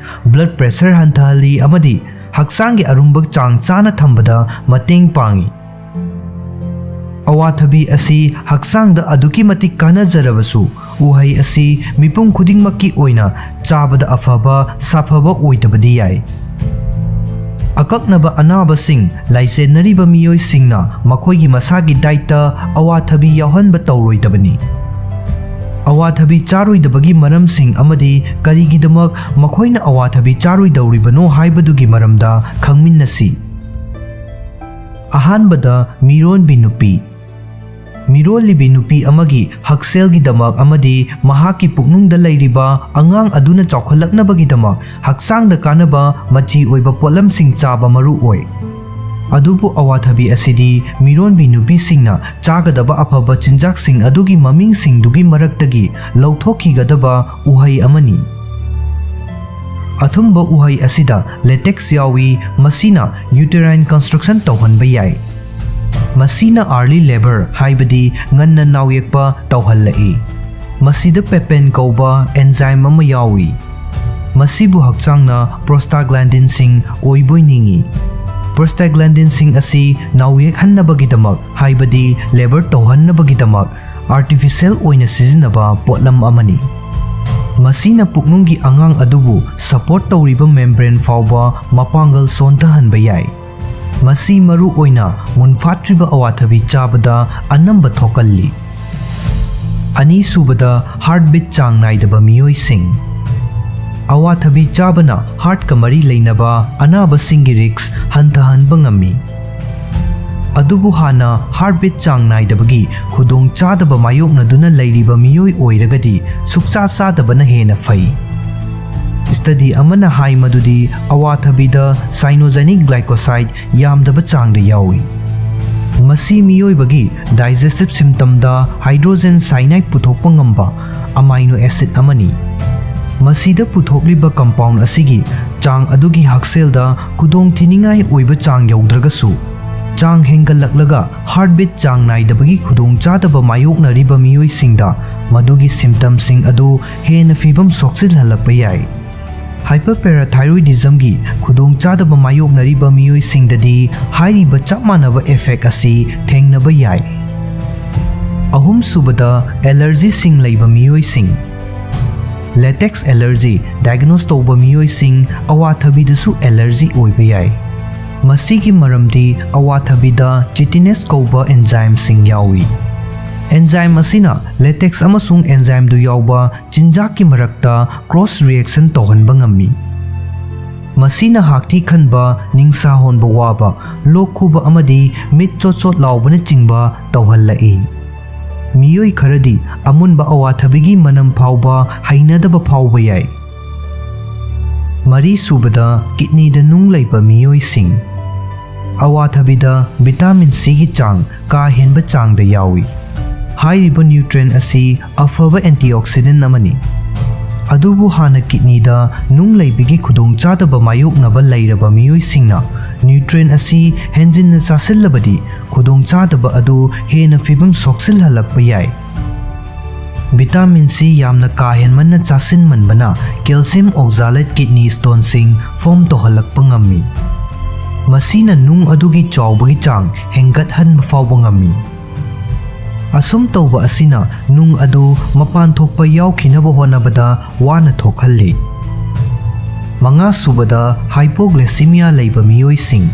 blood pressure ꯍꯟꯊꯍꯜꯂꯤ ꯑꯃꯗꯤ ꯍꯛꯆꯥꯡꯒꯤ ꯑꯔꯨꯝꯕ ꯆꯥꯡ ꯆꯥꯅ ꯊꯝꯕꯗ ꯃꯇꯦꯡ ꯄꯥꯡꯏ꯫ ꯑꯋꯥꯊꯕꯤ ꯑꯁꯤ ꯍꯛꯆꯥꯡꯗ ꯑꯗꯨꯛꯀꯤ ꯃꯇꯤꯛ ꯀꯥꯟꯅꯖꯔꯕꯁꯨ, ꯎꯍꯩ ꯑꯁꯤ ꯃꯤꯄꯨꯝ ꯈꯨꯗꯤꯡꯃꯛꯀꯤ ꯑꯣꯏꯅ ꯆꯥꯕꯗ ꯑꯐꯕ, ꯁꯥꯐꯕ ꯑꯣꯏꯗꯕꯗꯤ ꯌꯥꯏ꯫ ꯑꯀꯛꯅꯕ ꯑꯅꯥꯕꯁꯤꯡ ꯂꯥꯏꯆꯦꯟꯅꯔꯤꯕ ꯃꯤꯑꯣꯏꯁꯤꯡꯅ ꯃꯈꯣꯏꯒꯤ ꯃꯁꯥꯒꯤ dietꯇ ꯑꯋꯥꯊꯕꯤ ꯌꯥꯎꯍꯟꯕ ꯇꯧꯔꯣꯏꯗꯕꯅꯤ꯫ ꯑꯋꯥꯊꯕꯤ ꯆꯥꯔꯣꯏꯗꯕꯒꯤ ꯃꯔꯝꯁꯤꯡ ꯑꯃꯗꯤ ꯀꯔꯤꯒꯤꯗꯃꯛ ꯃꯈꯣꯏꯅ ꯑꯋꯥꯊꯕꯤ ꯆꯥꯔꯣꯏꯗꯧꯔꯤꯕꯅꯣ ꯍꯥꯏꯕꯗꯨꯒꯤ ꯃꯔꯝꯗ ꯈꯪꯃꯤꯟꯅꯁꯤ꯫ ꯑꯍꯥꯟꯕꯗ, ꯃꯤꯔꯣꯟꯕꯤ ꯅꯨꯄꯤ꯫ ꯃꯤꯔꯣꯜꯂꯤꯕꯤ ꯅꯨꯄꯤ ꯑꯃꯒꯤ ꯍꯛꯁꯦꯜꯒꯤꯗꯃꯛ ꯑꯃꯗꯤ ꯃꯍꯥꯛꯀꯤ ꯄꯨꯛꯅꯨꯡꯗ ꯂꯩꯔꯤꯕ ꯑꯉꯥꯡ ꯑꯗꯨꯅ ꯆꯥꯎꯈꯠꯂꯛꯅꯕꯒꯤꯗꯃꯛ ꯍꯛꯆꯥꯡꯗ ꯀꯥꯟꯅꯕ ꯃꯆꯤ ꯑꯣꯏꯕ ꯄꯣꯠꯂꯝꯁꯤꯡ ꯆꯥꯕ ꯃꯔꯨ ꯑꯣꯏ꯫ ꯑꯗꯨꯕꯨ ꯑꯋꯥꯊꯕꯤ ꯑꯁꯤꯗꯤ ꯃꯤꯔꯣꯟꯕꯤ ꯅꯨꯄꯤꯁꯤꯡꯅ ꯆꯥꯒꯗꯕ ꯑꯐꯕ ꯆꯤꯟꯖꯥꯛꯁꯤꯡ ꯑꯗꯨꯒꯤ ꯃꯃꯤꯡꯁꯤꯡꯗꯨꯒꯤ ꯃꯔꯛꯇꯒꯤ ꯂꯧꯊꯣꯛꯈꯤꯒꯗꯕ ꯎꯍꯩ ꯑꯃꯅꯤ꯫ ꯑꯊꯨꯝꯕ ꯎꯍꯩ ꯑꯁꯤꯗ latex ꯌꯥꯎꯏ, ꯃꯁꯤꯅ uterine construction ꯇꯧꯍꯟꯕ ꯌꯥꯏ꯫ ꯃꯁꯤꯅ early labour ꯍꯥꯏꯕꯗꯤ ꯉꯟꯅ ꯅꯥꯎꯌꯦꯛꯄ ꯇꯧꯍꯜꯂꯛꯏ꯫ ꯃꯁꯤꯗ papain ꯀꯧꯕ enzyme ꯑꯃ ꯌꯥꯎꯏ꯫ ꯃꯁꯤꯕꯨ ꯍꯛꯆꯥꯡꯅ prostaglandinꯁꯤꯡ ꯑꯣꯏꯕꯣꯏ ꯅꯤꯡꯏ꯫ Prostaglandinꯁꯤꯡ ꯑꯁꯤ ꯅꯥꯎꯌꯦꯛꯍꯟꯅꯕꯒꯤꯗꯃꯛ ꯍꯥꯏꯕꯗꯤ labour ꯇꯧꯍꯟꯅꯕꯒꯤꯗꯃꯛ artificial ꯑꯣꯏꯅ ꯁꯤꯖꯤꯟꯅꯕ ꯄꯣꯠꯂꯝ ꯑꯃꯅꯤ꯫ ꯃꯁꯤꯅ ꯄꯨꯛꯅꯨꯡꯒꯤ ꯑꯉꯥꯡ ꯑꯗꯨꯕꯨ support ꯇꯧꯔꯤꯕ membrane ꯐꯥꯎꯕ ꯃꯄꯥꯡꯒꯜ ꯁꯣꯟꯊꯍꯟꯕ ꯌꯥꯏ꯫ ꯃꯁꯤ ꯃꯔꯨ ꯑꯣꯏꯅ ꯃꯨꯟꯐꯥꯠꯇ꯭ꯔꯤꯕ ꯑꯋꯥꯊꯕꯤ ꯆꯥꯕꯗ ꯑꯅꯝꯕ ꯊꯣꯛꯀꯜꯂꯤ꯫ ꯑꯅꯤꯁꯨꯕꯗ, heartbeat ꯆꯥꯡ ꯅꯥꯏꯗꯕ ꯃꯤꯑꯣꯏꯁꯤꯡ꯫ ꯑꯋꯥꯊꯕꯤ ꯆꯥꯕꯅ heartꯀ ꯃꯔꯤ ꯂꯩꯅꯕ ꯑꯅꯥꯕꯁꯤꯡꯒꯤ risk ꯍꯟꯊꯍꯟꯕ ꯉꯝꯃꯤ꯫ ꯑꯗꯨꯕꯨ ꯍꯥꯟꯅ heartbeat ꯆꯥꯡ ꯅꯥꯏꯗꯕꯒꯤ ꯈꯨꯗꯣꯡꯆꯥꯗꯕ ꯃꯥꯌꯣꯛꯅꯗꯨꯅ ꯂꯩꯔꯤꯕ ꯃꯤꯑꯣꯏ ꯑꯣꯏꯔꯒꯗꯤ ꯁꯨꯛꯆꯥ ꯆꯥꯗꯕꯅ ꯍꯦꯟꯅ ꯐꯩ꯫ Study ꯑꯃꯅ ꯍꯥꯏ ꯃꯗꯨꯗꯤ ꯑꯋꯥꯊꯕꯤꯗ cyanogenic glycoside ꯌꯥꯝꯗꯕ ꯆꯥꯡꯗ ꯌꯥꯎꯏ꯫ ꯃꯁꯤ ꯃꯤꯑꯣꯏꯕꯒꯤ digestive systemꯗ hydrogen cyanide ꯄꯨꯊꯣꯛꯄ ꯉꯝꯕ amino acid ꯑꯃꯅꯤ꯫ ꯃꯁꯤꯗ ꯄꯨꯊꯣꯛꯂꯤꯕ compound ꯑꯁꯤꯒꯤ ꯆꯥꯡ ꯑꯗꯨꯒꯤ ꯍꯛꯁꯦꯜꯗ ꯈꯨꯗꯣꯡꯊꯤꯅꯤꯡꯉꯥꯏ ꯑꯣꯏꯕ ꯆꯥꯡ ꯌꯧꯗ꯭ꯔꯒꯁꯨ, ꯆꯥꯡ ꯍꯦꯟꯒꯠꯂꯛꯂꯒ heartbeat ꯆꯥꯡ ꯅꯥꯏꯗꯕꯒꯤ ꯈꯨꯗꯣꯡꯆꯥꯗꯕ ꯃꯥꯌꯣꯛꯅꯔꯤꯕ ꯃꯤꯑꯣꯏꯁꯤꯡꯗ ꯃꯗꯨꯒꯤ symptomꯁꯤꯡ ꯑꯗꯨ ꯍꯦꯟꯅ ꯐꯤꯕꯝ ꯁꯣꯛꯆꯤꯜꯍꯜꯂꯛꯄ ꯌꯥꯏ꯫ Hyperparathyroidismꯒꯤ ꯈꯨꯗꯣꯡꯆꯥꯗꯕ ꯃꯥꯌꯣꯛꯅꯔꯤꯕ ꯃꯤꯑꯣꯏꯁꯤꯡꯗꯗꯤ ꯍꯥꯏꯔꯤꯕ ꯆꯞ ꯃꯥꯟꯅꯕ effect ꯑꯁꯤ ꯊꯦꯡꯅꯕ ꯌꯥꯏ꯫ ꯑꯍꯨꯝꯁꯨꯕꯗ, allergyꯁꯤꯡ ꯂꯩꯕ ꯃꯤꯑꯣꯏꯁꯤꯡ꯫ Latex allergy diagnose ꯇꯧꯕ ꯃꯤꯑꯣꯏꯁꯤꯡ ꯑꯋꯥꯊꯕꯤꯗꯁꯨ allergy ꯑꯣꯏꯕ ꯌꯥꯏ꯫ ꯃꯁꯤꯒꯤ ꯃꯔꯝꯗꯤ ꯑꯋꯥꯊꯕꯤꯗ chitinase ꯀꯧꯕ enzymeꯁꯤꯡ ꯌꯥꯎꯏ꯫ Enzyme ꯑꯁꯤꯅ latex ꯑꯃꯁꯨꯡ enzymeꯗꯨ ꯌꯥꯎꯕ ꯆꯤꯟꯖꯥꯛꯀꯤ ꯃꯔꯛꯇ cross reaction ꯇꯧꯍꯟꯕ ꯉꯝꯃꯤ꯫ ꯃꯁꯤꯅ ꯍꯥꯛꯊꯤ ꯈꯟꯕ, ꯅꯤꯡꯁꯥ ꯍꯣꯟꯕ ꯋꯥꯕ, ꯂꯣꯛ ꯈꯨꯕ ꯑꯃꯗꯤ ꯃꯤꯠ ꯆꯣꯠ ꯆꯣꯠ ꯂꯥꯎꯕꯅꯆꯤꯡꯕ ꯇꯧꯍꯜꯂꯛꯏ꯫ ꯃꯤꯑꯣꯏ ꯈꯔꯗꯤ ꯑꯃꯨꯟꯕ ꯑꯋꯥꯊꯕꯤꯒꯤ ꯃꯅꯝ ꯐꯥꯎꯕ ꯍꯩꯅꯗꯕ ꯐꯥꯎꯕ ꯌꯥꯏ꯫ ꯃꯔꯤꯁꯨꯕꯗ, ꯀꯤꯠꯅꯤꯗ ꯅꯨꯡ ꯂꯩꯕ ꯃꯤꯑꯣꯏꯁꯤꯡ꯫ ꯑꯋꯥꯊꯕꯤꯗ ꯚꯤꯇꯥꯃꯤꯟ ꯁꯤꯒꯤ ꯆꯥꯡ ꯀꯥ ꯍꯦꯟꯕ ꯆꯥꯡꯗ ꯌꯥꯎꯏ꯫ ꯍꯥꯏꯔꯤꯕ ꯅ꯭ꯌꯨꯇ꯭ꯔꯦꯟ ꯑꯁꯤ ꯑꯐꯕ ꯑꯦꯟꯇꯤꯑꯣꯛꯁꯤꯗꯦꯟ ꯑꯃꯅꯤ꯫ ꯑꯗꯨꯕꯨ ꯍꯥꯟꯅ ꯀꯤꯠꯅꯤꯗ ꯅꯨꯡ ꯂꯩꯕꯒꯤ ꯈꯨꯗꯣꯡꯆꯥꯗꯕ ꯃꯥꯌꯣꯛꯅꯕ ꯂꯩꯔꯕ ꯃꯤꯑꯣꯏꯁꯤꯡꯅ ꯅ꯭ꯌꯨꯇ꯭ꯔꯦꯟ ꯑꯁꯤ ꯍꯦꯟꯖꯤꯟꯅ ꯆꯥꯁꯤꯜꯂꯕꯗꯤ ꯈꯨꯗꯣꯡꯆꯥꯗꯕ ꯑꯗꯨ ꯍꯦꯟꯅ ꯐꯤꯕꯝ ꯁꯣꯛꯆꯤꯜꯍꯜꯂꯛꯄ ꯌꯥꯏ꯫ ꯚꯤꯇꯥꯃꯤꯟ ꯁꯤ ꯌꯥꯝꯅ ꯀꯥ ꯍꯦꯟꯃꯟꯅ ꯆꯥꯁꯤꯟꯃꯟꯕꯅ ꯀꯦꯜꯁꯤꯌꯝ ꯑꯣꯛꯖꯥꯂꯦꯠ ꯀꯤꯠꯅꯤ ꯁ꯭ꯇꯣꯟꯁꯤꯡ ꯐꯣꯝ ꯇꯧꯍꯜꯂꯛꯄ ꯉꯝꯃꯤ꯫ ꯃꯁꯤꯅ ꯅꯨꯡ ꯑꯗꯨꯒꯤ ꯆꯥꯎꯕꯒꯤ ꯆꯥꯡ ꯍꯦꯟꯒꯠꯍꯟꯕ ꯐꯥꯎꯕ ꯉꯝꯃꯤ꯫ ꯑꯁꯨꯝ ꯇꯧꯕ ꯑꯁꯤꯅ ꯅꯨꯡ ꯑꯗꯨ ꯃꯄꯥꯟ ꯊꯣꯛꯄ ꯌꯥꯎꯈꯤꯅꯕ ꯍꯣꯠꯅꯕꯗ ꯋꯥꯅ ꯊꯣꯛꯍꯜꯂꯤ꯫ ꯃꯉꯥ ꯁꯨꯕꯗ, ꯍꯥꯏꯄꯣꯒ꯭ꯂꯦꯁꯤꯃꯤꯌꯥ ꯂꯩꯕ ꯃꯤꯑꯣꯏꯁꯤꯡ꯫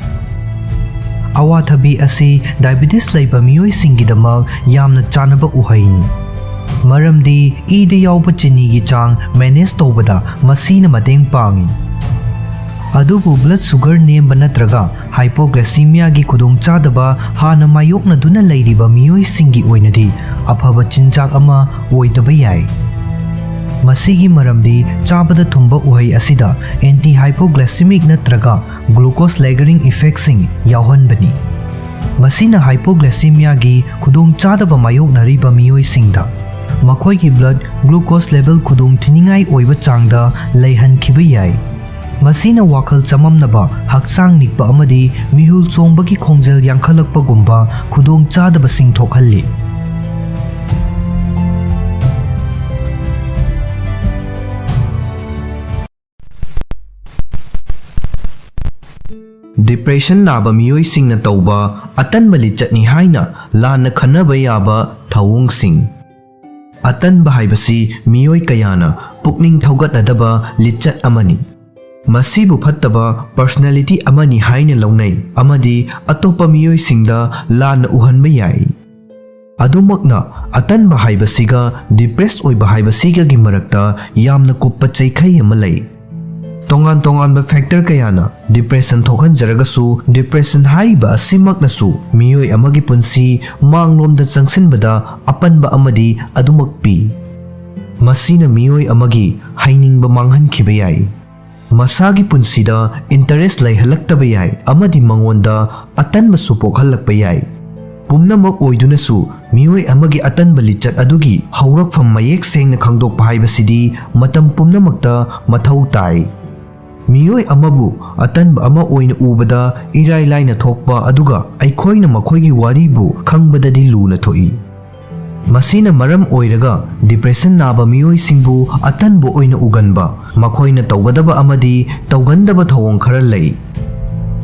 ꯑꯋꯥꯊꯕꯤ ꯑꯁꯤ ꯗꯥꯏꯕꯤꯇꯤꯁ ꯂꯩꯕ ꯃꯤꯑꯣꯏꯁꯤꯡꯒꯤꯗꯃꯛ ꯌꯥꯝꯅ ꯆꯥꯅꯕ ꯎꯍꯩꯅꯤ, ꯃꯔꯝꯗꯤ ꯏꯗ ꯌꯥꯎꯕ ꯆꯤꯅꯤꯒꯤ ꯆꯥꯡ ꯃꯦꯅꯦꯖ ꯇꯧꯕꯗ ꯃꯁꯤꯅ ꯃꯇꯦꯡ ꯄꯥꯡꯏ꯫ ꯑꯗꯨꯕꯨ ꯕ꯭ꯂꯗ ꯁꯨꯒꯔ ꯅꯦꯝꯕ ꯅꯠꯇ꯭ꯔꯒ ꯍꯥꯏꯄꯣꯒ꯭ꯂꯥꯏꯁꯤꯃꯤꯌꯥꯒꯤ ꯈꯨꯗꯣꯡꯆꯥꯗꯕ ꯍꯥꯟꯅ ꯃꯥꯌꯣꯛꯅꯗꯨꯅ ꯂꯩꯔꯤꯕ ꯃꯤꯑꯣꯏꯁꯤꯡꯒꯤ ꯑꯣꯏꯅꯗꯤ ꯑꯐꯕ ꯆꯤꯟꯖꯥꯛ ꯑꯃ ꯑꯣꯏꯗꯕ ꯌꯥꯏ꯫ ꯃꯁꯤꯒꯤ ꯃꯔꯝꯗꯤ ꯆꯥꯕꯗ ꯊꯨꯝꯕ ꯎꯍꯩ ꯑꯁꯤꯗ ꯑꯦꯟꯇꯤ ꯍꯥꯏꯄꯣꯒ꯭ꯂꯥꯏꯁꯤꯃꯤꯛ ꯅꯠꯇ꯭ꯔꯒ ꯒ꯭ꯂꯨꯀꯣꯁ ꯂꯦꯒꯔꯤꯡ ꯏꯐꯦꯛꯁꯤꯡ ꯌꯥꯎꯍꯟꯕꯅꯤ꯫ ꯃꯁꯤꯅ ꯍꯥꯏꯄꯣꯒ꯭ꯂꯥꯏꯁꯤꯃꯤꯌꯥꯒꯤ ꯈꯨꯗꯣꯡꯆꯥꯗꯕ ꯃꯥꯌꯣꯛꯅꯔꯤꯕ ꯃꯤꯑꯣꯏꯁꯤꯡꯗ ꯃꯈꯣꯏꯒꯤ ꯕ꯭ꯂꯗ ꯒ꯭ꯂꯨꯀꯣꯁ ꯂꯦꯚꯦꯜ ꯈꯨꯗꯣꯡꯊꯤꯅꯤꯡꯉꯥꯏ ꯑꯣꯏꯕ ꯆꯥꯡꯗ ꯂꯩꯍꯟꯈꯤꯕ ꯌꯥꯏ꯫ ꯃꯁꯤꯅ ꯋꯥꯈꯜ ꯆꯃꯝꯅꯕ, ꯍꯛꯆꯥꯡ ꯅꯤꯛꯄ ꯑꯃꯗꯤ ꯃꯤꯍꯨꯜ ꯆꯣꯡꯕꯒꯤ ꯈꯣꯡꯖꯦꯜ ꯌꯥꯡꯈꯠꯂꯛꯄꯒꯨꯝꯕ ꯈꯨꯗꯣꯡꯆꯥꯗꯕꯁꯤꯡ ꯊꯣꯛꯍꯜꯂꯤ꯫ ꯗꯤꯄ꯭ꯔꯦꯁꯟ ꯅꯥꯕ ꯃꯤꯑꯣꯏꯁꯤꯡꯅ ꯇꯧꯕ ꯑꯇꯟꯕ ꯂꯤꯆꯠꯅꯤ ꯍꯥꯏꯅ ꯂꯥꯟꯅ ꯈꯟꯅꯕ ꯌꯥꯕ ꯊꯧꯑꯣꯡꯁꯤꯡ꯫ ꯑꯇꯟꯕ ꯍꯥꯏꯕꯁꯤ ꯃꯤꯑꯣꯏ ꯀꯌꯥꯅ ꯄꯨꯛꯅꯤꯡ ꯊꯧꯒꯠꯅꯗꯕ ꯂꯤꯆꯠ ꯑꯃꯅꯤ꯫ ꯃꯁꯤꯕꯨ ꯐꯠꯇꯕ ꯄꯔꯁꯣꯅꯦꯂꯤꯇꯤ ꯑꯃꯅꯤ ꯍꯥꯏꯅ ꯂꯧꯅꯩ ꯑꯃꯗꯤ ꯑꯇꯣꯞꯄ ꯃꯤꯑꯣꯏꯁꯤꯡꯗ ꯂꯥꯟꯅ ꯎꯍꯟꯕ ꯌꯥꯏ꯫ ꯑꯗꯨꯃꯛꯅ, ꯑꯇꯟꯕ ꯍꯥꯏꯕꯁꯤꯒ ꯗꯤꯄ꯭ꯔꯦꯁ ꯑꯣꯏꯕ ꯍꯥꯏꯕꯁꯤꯒꯒꯤ ꯃꯔꯛꯇ ꯌꯥꯝꯅ ꯀꯨꯞꯄ ꯆꯩꯈꯩ ꯑꯃ ꯂꯩ꯫ ꯇꯣꯉꯥꯟ ꯇꯣꯉꯥꯟꯕ ꯐꯦꯛꯇꯔ ꯀꯌꯥꯅ ꯗꯤꯄ꯭ꯔꯦꯁꯟ ꯊꯣꯛꯍꯟꯖꯔꯒꯁꯨ, ꯗꯤꯄ꯭ꯔꯦꯁꯟ ꯍꯥꯏꯔꯤꯕ ꯑꯁꯤꯃꯛꯅꯁꯨ ꯃꯤꯑꯣꯏ ꯑꯃꯒꯤ ꯄꯨꯟꯁꯤ ꯃꯥꯡꯂꯣꯝꯗ ꯆꯪꯁꯤꯟꯕꯗ ꯑꯄꯟꯕ ꯑꯃꯗꯤ ꯑꯗꯨꯃꯛ ꯄꯤ꯫ ꯃꯁꯤꯅ ꯃꯤꯑꯣꯏ ꯑꯃꯒꯤ ꯍꯩꯅꯤꯡꯕ ꯃꯥꯡꯍꯟꯈꯤꯕ ꯌꯥꯏ, ꯃꯁꯥꯒꯤ ꯄꯨꯟꯁꯤꯗ ꯏꯟꯇꯔꯦꯁ ꯂꯩꯍꯜꯂꯛꯇꯕ ꯌꯥꯏ, ꯑꯃꯗꯤ ꯃꯉꯣꯟꯗ ꯑꯇꯟꯕꯁꯨ ꯄꯣꯛꯍꯜꯂꯛꯄ ꯌꯥꯏ꯫ ꯄꯨꯝꯅꯃꯛ ꯑꯣꯏꯗꯨꯅꯁꯨ, ꯃꯤꯑꯣꯏ ꯑꯃꯒꯤ ꯑꯇꯟꯕ ꯂꯤꯆꯠ ꯑꯗꯨꯒꯤ ꯍꯧꯔꯛꯐꯝ ꯃꯌꯦꯛ ꯁꯦꯡꯅ ꯈꯪꯗꯣꯛꯄ ꯍꯥꯏꯕꯁꯤꯗꯤ ꯃꯇꯝ ꯄꯨꯝꯅꯃꯛꯇ ꯃꯊꯧ ꯇꯥꯏ꯫ ꯃꯤꯑꯣꯏ ꯑꯃꯕꯨ ꯑꯇꯟꯕ ꯑꯃ ꯑꯣꯏꯅ ꯎꯕꯗ ꯏꯔꯥꯏ ꯂꯥꯏꯅ ꯊꯣꯛꯄ, ꯑꯗꯨꯒ ꯑꯩꯈꯣꯏꯅ ꯃꯈꯣꯏꯒꯤ ꯋꯥꯔꯤꯕꯨ ꯈꯪꯕꯗꯗꯤ ꯂꯨꯅ ꯊꯣꯛꯏ꯫ ꯃꯁꯤꯅ ꯃꯔꯝ ꯑꯣꯏꯔꯒ ꯗꯤꯄ꯭ꯔꯦꯁꯟ ꯅꯥꯕ ꯃꯤꯑꯣꯏꯁꯤꯡꯕꯨ ꯑꯇꯟꯕ ꯑꯣꯏꯅ ꯎꯒꯟꯕ, ꯃꯈꯣꯏꯅ ꯇꯧꯒꯗꯕ ꯑꯃꯗꯤ ꯇꯧꯒꯟꯗꯕ ꯊꯧꯑꯣꯡ ꯈꯔ ꯂꯩ꯫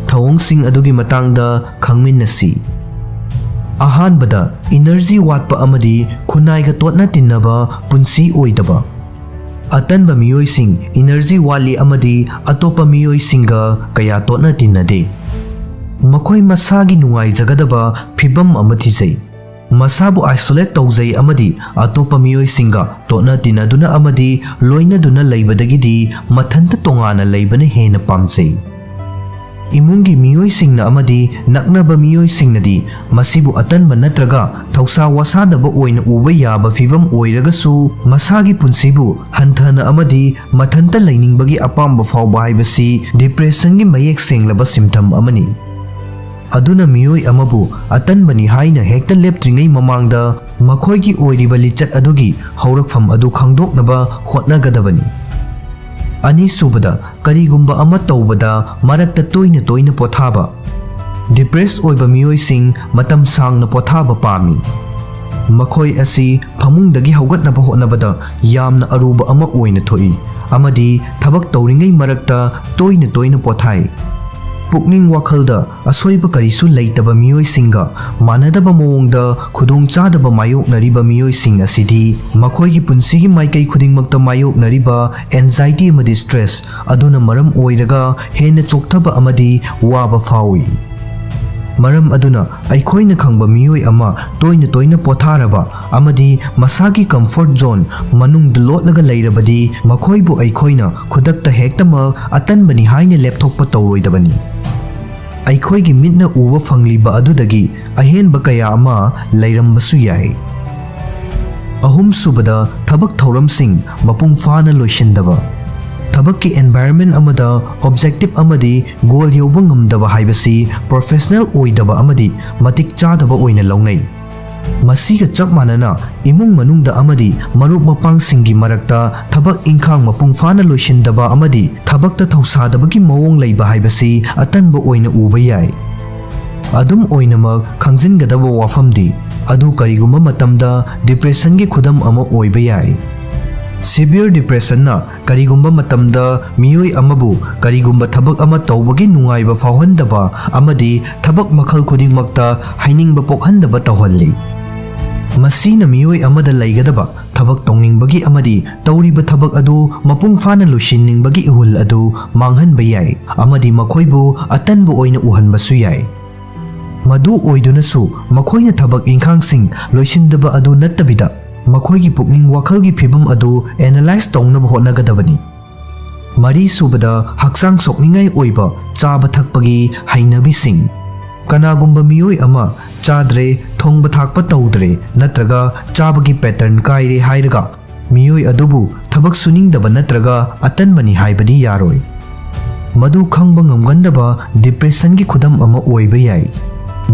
ꯊꯧꯑꯣꯡꯁꯤꯡ ꯑꯗꯨꯒꯤ ꯃꯇꯥꯡꯗ ꯈꯪꯃꯤꯟꯅꯁꯤ꯫ ꯑꯍꯥꯟꯕꯗ, ꯏꯅꯔꯖꯤ ꯋꯥꯠꯄ ꯑꯃꯗꯤ ꯈꯨꯟꯅꯥꯏꯒ ꯇꯣꯠꯅ ꯇꯤꯟꯅꯕ ꯄꯨꯟꯁꯤ ꯑꯣꯏꯗꯕ꯫ ꯑꯇꯟꯕ ꯃꯤꯑꯣꯏꯁꯤꯡ ꯏꯅꯔꯖꯤ ꯋꯥꯠꯂꯤ ꯑꯃꯗꯤ ꯑꯇꯣꯞꯄ ꯃꯤꯑꯣꯏꯁꯤꯡꯒ ꯀꯌꯥ ꯇꯣꯠꯅ ꯇꯤꯟꯅꯗꯦ꯫ ꯃꯈꯣꯏ ꯃꯁꯥꯒꯤ ꯅꯨꯡꯉꯥꯏꯖꯒꯗꯕ ꯐꯤꯚꯝ ꯑꯃ ꯊꯤꯖꯩ, ꯃꯁꯥꯕꯨ ꯑꯥꯏꯁꯣꯂꯦꯠ ꯇꯧꯖꯩ ꯑꯃꯗꯤ ꯑꯇꯣꯞꯄ ꯃꯤꯑꯣꯏꯁꯤꯡꯒ ꯇꯣꯠꯅ ꯇꯤꯟꯅꯗꯨꯅ ꯑꯃꯗꯤ ꯂꯣꯏꯅꯗꯨꯅ ꯂꯩꯕꯗꯒꯤꯗꯤ ꯃꯊꯟꯇ ꯇꯣꯉꯥꯟꯅ ꯂꯩꯕꯅ ꯍꯦꯟꯅ ꯄꯥꯝꯖꯩ꯫ ꯏꯃꯨꯡꯒꯤ ꯃꯤꯑꯣꯏꯁꯤꯡꯅ ꯑꯃꯗꯤ ꯅꯛꯅꯕ ꯃꯤꯑꯣꯏꯁꯤꯡꯅꯗꯤ ꯃꯁꯤꯕꯨ ꯑꯇꯟꯕ ꯅꯠꯇ꯭ꯔꯒ ꯊꯧꯁꯥ ꯋꯥꯁꯥꯗꯕ ꯑꯣꯏꯅ ꯎꯕ ꯌꯥꯕ ꯐꯤꯚꯝ ꯑꯣꯏꯔꯒꯁꯨ, ꯃꯁꯥꯒꯤ ꯄꯨꯟꯁꯤꯕꯨ ꯍꯟꯊꯅ ꯑꯃꯗꯤ ꯃꯊꯟꯇ ꯂꯩꯅꯤꯡꯕꯒꯤ ꯑꯄꯥꯝꯕ ꯐꯥꯎꯕ ꯍꯥꯏꯕꯁꯤ ꯗꯤꯄ꯭ꯔꯦꯁꯟꯒꯤ ꯃꯌꯦꯛ ꯁꯦꯡꯂꯕ ꯁꯤꯝꯇꯝ ꯑꯃꯅꯤ꯫ ꯑꯗꯨꯅ ꯃꯤꯑꯣꯏ ꯑꯃꯕꯨ ꯑꯇꯟꯕꯅꯤ ꯍꯥꯏꯅ ꯍꯦꯛꯇ ꯂꯦꯞꯇ꯭ꯔꯤꯉꯩ ꯃꯃꯥꯡꯗ ꯃꯈꯣꯏꯒꯤ ꯑꯣꯏꯔꯤꯕ ꯂꯤꯆꯠ ꯑꯗꯨꯒꯤ ꯍꯧꯔꯛꯐꯝ ꯑꯗꯨ ꯈꯪꯗꯣꯛꯅꯕ ꯍꯣꯠꯅꯒꯗꯕꯅꯤ꯫ ꯑꯅꯤꯁꯨꯕꯗ, ꯀꯔꯤꯒꯨꯝꯕ ꯑꯃ ꯇꯧꯕꯗ ꯃꯔꯛꯇ ꯇꯣꯏꯅ ꯇꯣꯏꯅ ꯄꯣꯊꯥꯕ꯫ ꯗꯤꯄ꯭ꯔꯦꯁ ꯑꯣꯏꯕ ꯃꯤꯑꯣꯏꯁꯤꯡ ꯃꯇꯝ ꯁꯥꯡꯅ ꯄꯣꯊꯥꯕ ꯄꯥꯝꯃꯤ꯫ ꯃꯈꯣꯏ ꯑꯁꯤ ꯐꯃꯨꯡꯗꯒꯤ ꯍꯧꯒꯠꯅꯕ ꯍꯣꯠꯅꯕꯗ ꯌꯥꯝꯅ ꯑꯔꯨꯕ ꯑꯃ ꯑꯣꯏꯅ ꯊꯣꯛꯏ, ꯑꯃꯗꯤ ꯊꯕꯛ ꯇꯧꯔꯤꯉꯩ ꯃꯔꯛꯇ ꯇꯣꯏꯅ ꯇꯣꯏꯅ ꯄꯣꯊꯥꯏ꯫ ꯄꯨꯛꯅꯤꯡ ꯋꯥꯈꯜꯗ ꯑꯁꯣꯏꯕ ꯀꯔꯤꯁꯨ ꯂꯩꯇꯕ ꯃꯤꯑꯣꯏꯁꯤꯡꯒ ꯃꯥꯟꯅꯗꯕ ꯃꯑꯣꯡꯗ ꯈꯨꯗꯣꯡꯆꯥꯗꯕ ꯃꯥꯌꯣꯛꯅꯔꯤꯕ ꯃꯤꯑꯣꯏꯁꯤꯡ ꯑꯁꯤꯗꯤ ꯃꯈꯣꯏꯒꯤ ꯄꯨꯟꯁꯤꯒꯤ ꯃꯥꯏꯀꯩ ꯈꯨꯗꯤꯡꯃꯛꯇ ꯃꯥꯌꯣꯛꯅꯔꯤꯕ ꯑꯦꯟꯖꯥꯏꯇꯤ ꯑꯃꯗꯤ ꯁ꯭ꯇ꯭ꯔꯦꯁ ꯑꯗꯨꯅ ꯃꯔꯝ ꯑꯣꯏꯔꯒ ꯍꯦꯟꯅ ꯆꯣꯛꯊꯕ ꯑꯃꯗꯤ ꯋꯥꯕ ꯐꯥꯎꯏ꯫ ꯃꯔꯝ ꯑꯗꯨꯅ ꯑꯩꯈꯣꯏꯅ ꯈꯪꯕ ꯃꯤꯑꯣꯏ ꯑꯃ ꯇꯣꯏꯅ ꯇꯣꯏꯅ ꯄꯣꯊꯥꯔꯕ ꯑꯃꯗꯤ ꯃꯁꯥꯒꯤ comfort zone ꯃꯅꯨꯡꯗ ꯂꯣꯠꯂꯒ ꯂꯩꯔꯕꯗꯤ ꯃꯈꯣꯏꯕꯨ ꯑꯩꯈꯣꯏꯅ ꯈꯨꯗꯛꯇ ꯍꯦꯛꯇꯃꯛ ꯑꯇꯟꯕꯅꯤ ꯍꯥꯏꯅ ꯂꯦꯞꯊꯣꯛꯄ ꯇꯧꯔꯣꯏꯗꯕꯅꯤ꯫ ꯑꯩꯈꯣꯏꯒꯤ ꯃꯤꯠꯅ ꯎꯕ ꯐꯪꯂꯤꯕ ꯑꯗꯨꯗꯒꯤ ꯑꯍꯦꯟꯕ ꯀꯌꯥ ꯑꯃ ꯂꯩꯔꯝꯕꯁꯨ ꯌꯥꯏ꯫ ꯑꯍꯨꯝꯁꯨꯕꯗ, ꯊꯕꯛ ꯊꯧꯔꯝꯁꯤꯡ ꯃꯄꯨꯡ ꯐꯥꯅ ꯂꯣꯏꯁꯤꯟꯗꯕ꯫ ꯊꯕꯛꯀꯤ environment ꯑꯃꯗ objective ꯑꯃꯗꯤ goal ꯌꯧꯕ ꯉꯝꯗꯕ ꯍꯥꯏꯕꯁꯤ professional ꯑꯣꯏꯗꯕ ꯑꯃꯗꯤ ꯃꯇꯤꯛ ꯆꯥꯗꯕ ꯑꯣꯏꯅ ꯂꯧꯅꯩ꯫ ꯃꯁꯤꯒ ꯆꯞ ꯃꯥꯟꯅꯅ, ꯏꯃꯨꯡ ꯃꯅꯨꯡꯗ ꯑꯃꯗꯤ ꯃꯔꯨꯞ ꯃꯄꯥꯡꯁꯤꯡꯒꯤ ꯃꯔꯛꯇ ꯊꯕꯛ ꯏꯪꯈꯥꯡ ꯃꯄꯨꯡ ꯐꯥꯅ ꯂꯣꯏꯁꯤꯟꯗꯕ ꯑꯃꯗꯤ ꯊꯕꯛꯇ ꯊꯧꯁꯥꯗꯕꯒꯤ ꯃꯑꯣꯡ ꯂꯩꯕ ꯍꯥꯏꯕꯁꯤ ꯑꯇꯟꯕ ꯑꯣꯏꯅ ꯎꯕ ꯌꯥꯏ꯫ ꯑꯗꯨꯝ ꯑꯣꯏꯅꯃꯛ, ꯈꯪꯖꯤꯟꯒꯗꯕ ꯋꯥꯐꯝꯗꯤ, ꯑꯗꯨ ꯀꯔꯤꯒꯨꯝꯕ ꯃꯇꯝꯗ depressionꯒꯤ ꯈꯨꯗꯝ ꯑꯃ ꯑꯣꯏꯕ ꯌꯥꯏ꯫ Severe depressionꯅ ꯀꯔꯤꯒꯨꯝꯕ ꯃꯇꯝꯗ ꯃꯤꯑꯣꯏ ꯑꯃꯕꯨ ꯀꯔꯤꯒꯨꯝꯕ ꯊꯕꯛ ꯑꯃ ꯇꯧꯕꯒꯤ ꯅꯨꯡꯉꯥꯏꯕ ꯐꯥꯎꯍꯟꯗꯕ ꯑꯃꯗꯤ ꯊꯕꯛ ꯃꯈꯜ ꯈꯨꯗꯤꯡꯃꯛꯇ ꯍꯩꯅꯤꯡꯕ ꯄꯣꯛꯍꯟꯗꯕ ꯇꯧꯍꯜꯂꯤ꯫ ꯃꯁꯤꯅ ꯃꯤꯑꯣꯏ ꯑꯃꯗ ꯂꯩꯒꯗꯕ ꯊꯕꯛ ꯇꯧꯅꯤꯡꯕꯒꯤ ꯑꯃꯗꯤ ꯇꯧꯔꯤꯕ ꯊꯕꯛ ꯑꯗꯨ ꯃꯄꯨꯡ ꯐꯥꯅ ꯂꯣꯏꯁꯤꯟꯅꯤꯡꯕꯒꯤ ꯏꯍꯨꯜ ꯑꯗꯨ ꯃꯥꯡꯍꯟꯕ ꯌꯥꯏ ꯑꯃꯗꯤ ꯃꯈꯣꯏꯕꯨ ꯑꯇꯟꯕ ꯑꯣꯏꯅ ꯎꯍꯟꯕꯁꯨ ꯌꯥꯏ꯫ ꯃꯗꯨ ꯑꯣꯏꯗꯨꯅꯁꯨ, ꯃꯈꯣꯏꯅ ꯊꯕꯛ ꯏꯪꯈꯥꯡꯁꯤꯡ ꯂꯣꯏꯁꯤꯟꯗꯕ ꯑꯗꯨ ꯅꯠꯇꯕꯤꯗ, ꯃꯈꯣꯏꯒꯤ ꯄꯨꯛꯅꯤꯡ ꯋꯥꯈꯜꯒꯤ ꯐꯤꯕꯝ ꯑꯗꯨ analyze ꯇꯧꯅꯕ ꯍꯣꯠꯅꯒꯗꯕꯅꯤ꯫ ꯃꯔꯤꯁꯨꯕꯗ, ꯍꯛꯆꯥꯡ ꯁꯣꯛꯅꯤꯡꯉꯥꯏ ꯑꯣꯏꯕ ꯆꯥꯕ ꯊꯛꯄꯒꯤ ꯍꯩꯅꯕꯤꯁꯤꯡ꯫ ꯀꯅꯥꯒꯨꯝꯕ ꯃꯤꯑꯣꯏ ꯑꯃ ꯆꯥꯗ꯭ꯔꯦ, ꯊꯣꯡꯕ ꯊꯥꯛꯄ ꯇꯧꯗ꯭ꯔꯦ ꯅꯠꯇ꯭ꯔꯒ ꯆꯥꯕꯒꯤ pattern ꯀꯥꯏꯔꯦ ꯍꯥꯏꯔꯒ ꯃꯤꯑꯣꯏ ꯑꯗꯨꯕꯨ ꯊꯕꯛ ꯁꯨꯅꯤꯡꯗꯕ ꯅꯠꯇ꯭ꯔꯒ ꯑꯇꯟꯕꯅꯤ ꯍꯥꯏꯕꯗꯤ ꯌꯥꯔꯣꯏ꯫ ꯃꯗꯨ ꯈꯪꯕ ꯉꯝꯒꯟꯗꯕ depressionꯒꯤ ꯈꯨꯗꯝ ꯑꯃ ꯑꯣꯏꯕ ꯌꯥꯏ꯫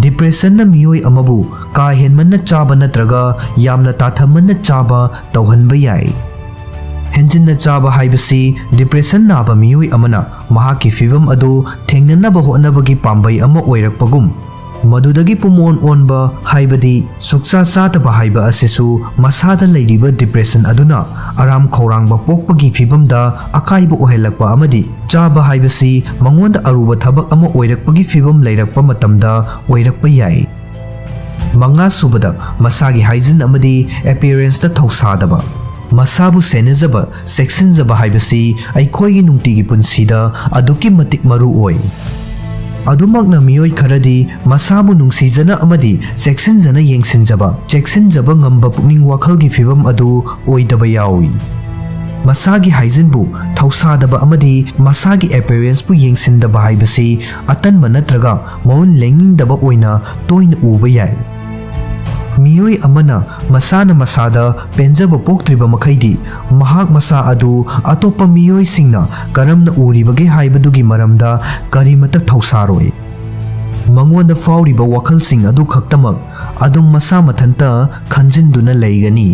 Depressionꯅ ꯃꯤꯑꯣꯏ ꯑꯃꯕꯨ ꯀꯥ ꯍꯦꯟꯃꯟꯅ ꯆꯥꯕ ꯅꯠꯇ꯭ꯔꯒ ꯌꯥꯝꯅ ꯇꯥꯊꯃꯟꯅ ꯆꯥꯕ ꯇꯧꯍꯟꯕ ꯌꯥꯏ꯫ ꯍꯦꯟꯖꯤꯟꯅ ꯆꯥꯕ ꯍꯥꯏꯕꯁꯤ depression ꯅꯥꯕ ꯃꯤꯑꯣꯏ ꯑꯃꯅ ꯃꯍꯥꯛꯀꯤ ꯐꯤꯚꯝ ꯑꯗꯨ ꯊꯦꯡꯅꯅꯕ ꯍꯣꯠꯅꯕꯒꯤ ꯄꯥꯝꯕꯩ ꯑꯃ ꯑꯣꯏꯔꯛꯄꯒꯨꯝ, ꯃꯗꯨꯗꯒꯤ ꯄꯨꯝꯑꯣꯟ ꯑꯣꯟꯕ, ꯍꯥꯏꯕꯗꯤ ꯁꯨꯛꯆꯥ ꯆꯥꯗꯕ ꯍꯥꯏꯕ ꯑꯁꯤꯁꯨ ꯃꯁꯥꯗ ꯂꯩꯔꯤꯕ depression ꯑꯗꯨꯅ ꯑꯔꯥꯝ ꯈꯧꯔꯥꯡꯕ ꯄꯣꯛꯄꯒꯤ ꯐꯤꯚꯝꯗ ꯑꯀꯥꯏꯕ ꯑꯣꯏꯍꯜꯂꯛꯄ ꯑꯃꯗꯤ ꯆꯥꯕ ꯍꯥꯏꯕꯁꯤ ꯃꯉꯣꯟꯗ ꯑꯔꯨꯕ ꯊꯕꯛ ꯑꯃ ꯑꯣꯏꯔꯛꯄꯒꯤ ꯐꯤꯚꯝ ꯂꯩꯔꯛꯄ ꯃꯇꯝꯗ ꯑꯣꯏꯔꯛꯄ ꯌꯥꯏ꯫ ꯃꯉꯥꯁꯨꯕꯗ, ꯃꯁꯥꯒꯤ hygiene ꯑꯃꯗꯤ appearanceꯇ ꯊꯧꯁꯥꯗꯕ꯫ ꯃꯁꯥꯕꯨ ꯁꯦꯟꯅꯖꯕ, ꯆꯦꯛꯁꯤꯟꯖꯕ ꯍꯥꯏꯕꯁꯤ ꯑꯩꯈꯣꯏꯒꯤ ꯅꯨꯡꯇꯤꯒꯤ ꯄꯨꯟꯁꯤꯗ ꯑꯗꯨꯛꯀꯤ ꯃꯇꯤꯛ ꯃꯔꯨ ꯑꯣꯏ꯫ ꯑꯗꯨꯃꯛꯅ ꯃꯤꯑꯣꯏ ꯈꯔꯗꯤ ꯃꯁꯥꯕꯨ ꯅꯨꯡꯁꯤꯖꯅ ꯑꯃꯗꯤ ꯆꯦꯛꯁꯤꯟꯖꯅ ꯌꯦꯡꯁꯤꯟꯖꯕ, ꯆꯦꯛꯁꯤꯟꯖꯕ ꯉꯝꯕ ꯄꯨꯛꯅꯤꯡ ꯋꯥꯈꯜꯒꯤ ꯐꯤꯚꯝ ꯑꯗꯨ ꯑꯣꯏꯗꯕ ꯌꯥꯎꯏ꯫ ꯃꯁꯥꯒꯤ ꯍꯥꯏꯖꯤꯟꯕꯨ ꯊꯧꯁꯥꯗꯕ ꯑꯃꯗꯤ ꯃꯁꯥꯒꯤ appearanceꯄꯨ ꯌꯦꯡꯁꯤꯟꯗꯕ ꯍꯥꯏꯕꯁꯤ ꯑꯇꯟꯕ ꯅꯠꯇ꯭ꯔꯒ ꯃꯒꯨꯟ ꯂꯦꯡꯅꯤꯡꯗꯕ ꯑꯣꯏꯅ ꯇꯣꯏꯅ ꯎꯕ ꯌꯥꯏ꯫ ꯃꯤꯑꯣꯏ ꯑꯃꯅ ꯃꯁꯥꯅ ꯃꯁꯥꯗ ꯄꯦꯟꯖꯕ ꯄꯣꯛꯇ꯭ꯔꯤꯕ ꯃꯈꯩꯗꯤ, ꯃꯍꯥꯛ ꯃꯁꯥ ꯑꯗꯨ ꯑꯇꯣꯞꯄ ꯃꯤꯑꯣꯏꯁꯤꯡꯅ ꯀꯔꯝꯅ ꯎꯔꯤꯕꯒꯦ ꯍꯥꯏꯕꯗꯨꯒꯤ ꯃꯔꯝꯗ ꯀꯔꯤꯃꯠꯇ ꯊꯧꯁꯥꯔꯣꯏ꯫ ꯃꯉꯣꯟꯗ ꯐꯥꯎꯔꯤꯕ ꯋꯥꯈꯜꯁꯤꯡ ꯑꯗꯨ ꯈꯛꯇꯃꯛ ꯑꯗꯨꯝ ꯃꯁꯥ ꯃꯊꯟꯇ ꯈꯟꯖꯤꯟꯗꯨꯅ ꯂꯩꯒꯅꯤ꯫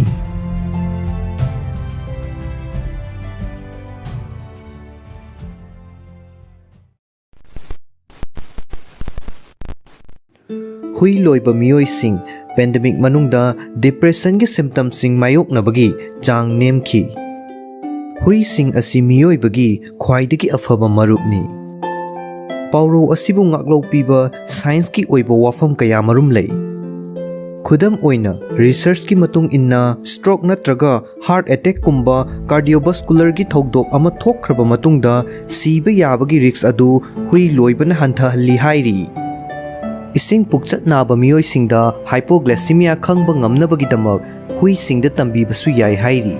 ꯍꯨꯏ ꯂꯣꯏꯕ ꯃꯤꯑꯣꯏꯁꯤꯡ pandemic ꯃꯅꯨꯡꯗ depressionꯒꯤ symptomꯁꯤꯡ ꯃꯥꯌꯣꯛꯅꯕꯒꯤ ꯆꯥꯡ ꯅꯦꯝꯈꯤ꯫ ꯍꯨꯏꯁꯤꯡ ꯑꯁꯤ ꯃꯤꯑꯣꯏꯕꯒꯤ ꯈ꯭ꯋꯥꯏꯗꯒꯤ ꯑꯐꯕ ꯃꯔꯨꯞꯅꯤ꯫ ꯄꯥꯎꯔꯧ ꯑꯁꯤꯕꯨ ꯉꯥꯛꯂꯧ ꯄꯤꯕ scienceꯀꯤ ꯑꯣꯏꯕ ꯋꯥꯐꯝ ꯀꯌꯥꯃꯔꯨꯝ ꯂꯩ꯫ ꯈꯨꯗꯝ ꯑꯣꯏꯅ, researchꯀꯤ ꯃꯇꯨꯡ ꯏꯟꯅ, stroke ꯅꯠꯇ꯭ꯔꯒ heart attackꯀꯨꯝꯕ cardiovascularꯒꯤ ꯊꯧꯗꯣꯛ ꯑꯃ ꯊꯣꯛꯈ꯭ꯔꯕ ꯃꯇꯨꯡꯗ ꯁꯤꯕ ꯌꯥꯕꯒꯤ risk ꯑꯗꯨ ꯍꯨꯏ ꯂꯣꯏꯕꯅ ꯍꯟꯊꯍꯜꯂꯤ ꯍꯥꯏꯔꯤ꯫ ꯏꯁꯤꯡ ꯄꯨꯛꯆꯠ ꯅꯥꯕ ꯃꯤꯑꯣꯏꯁꯤꯡꯗ hypoglycemia ꯈꯪꯕ ꯉꯝꯅꯕꯒꯤꯗꯃꯛ ꯍꯨꯏꯁꯤꯡꯗ ꯇꯝꯕꯤꯕꯁꯨ ꯌꯥꯏ ꯍꯥꯏꯔꯤ꯫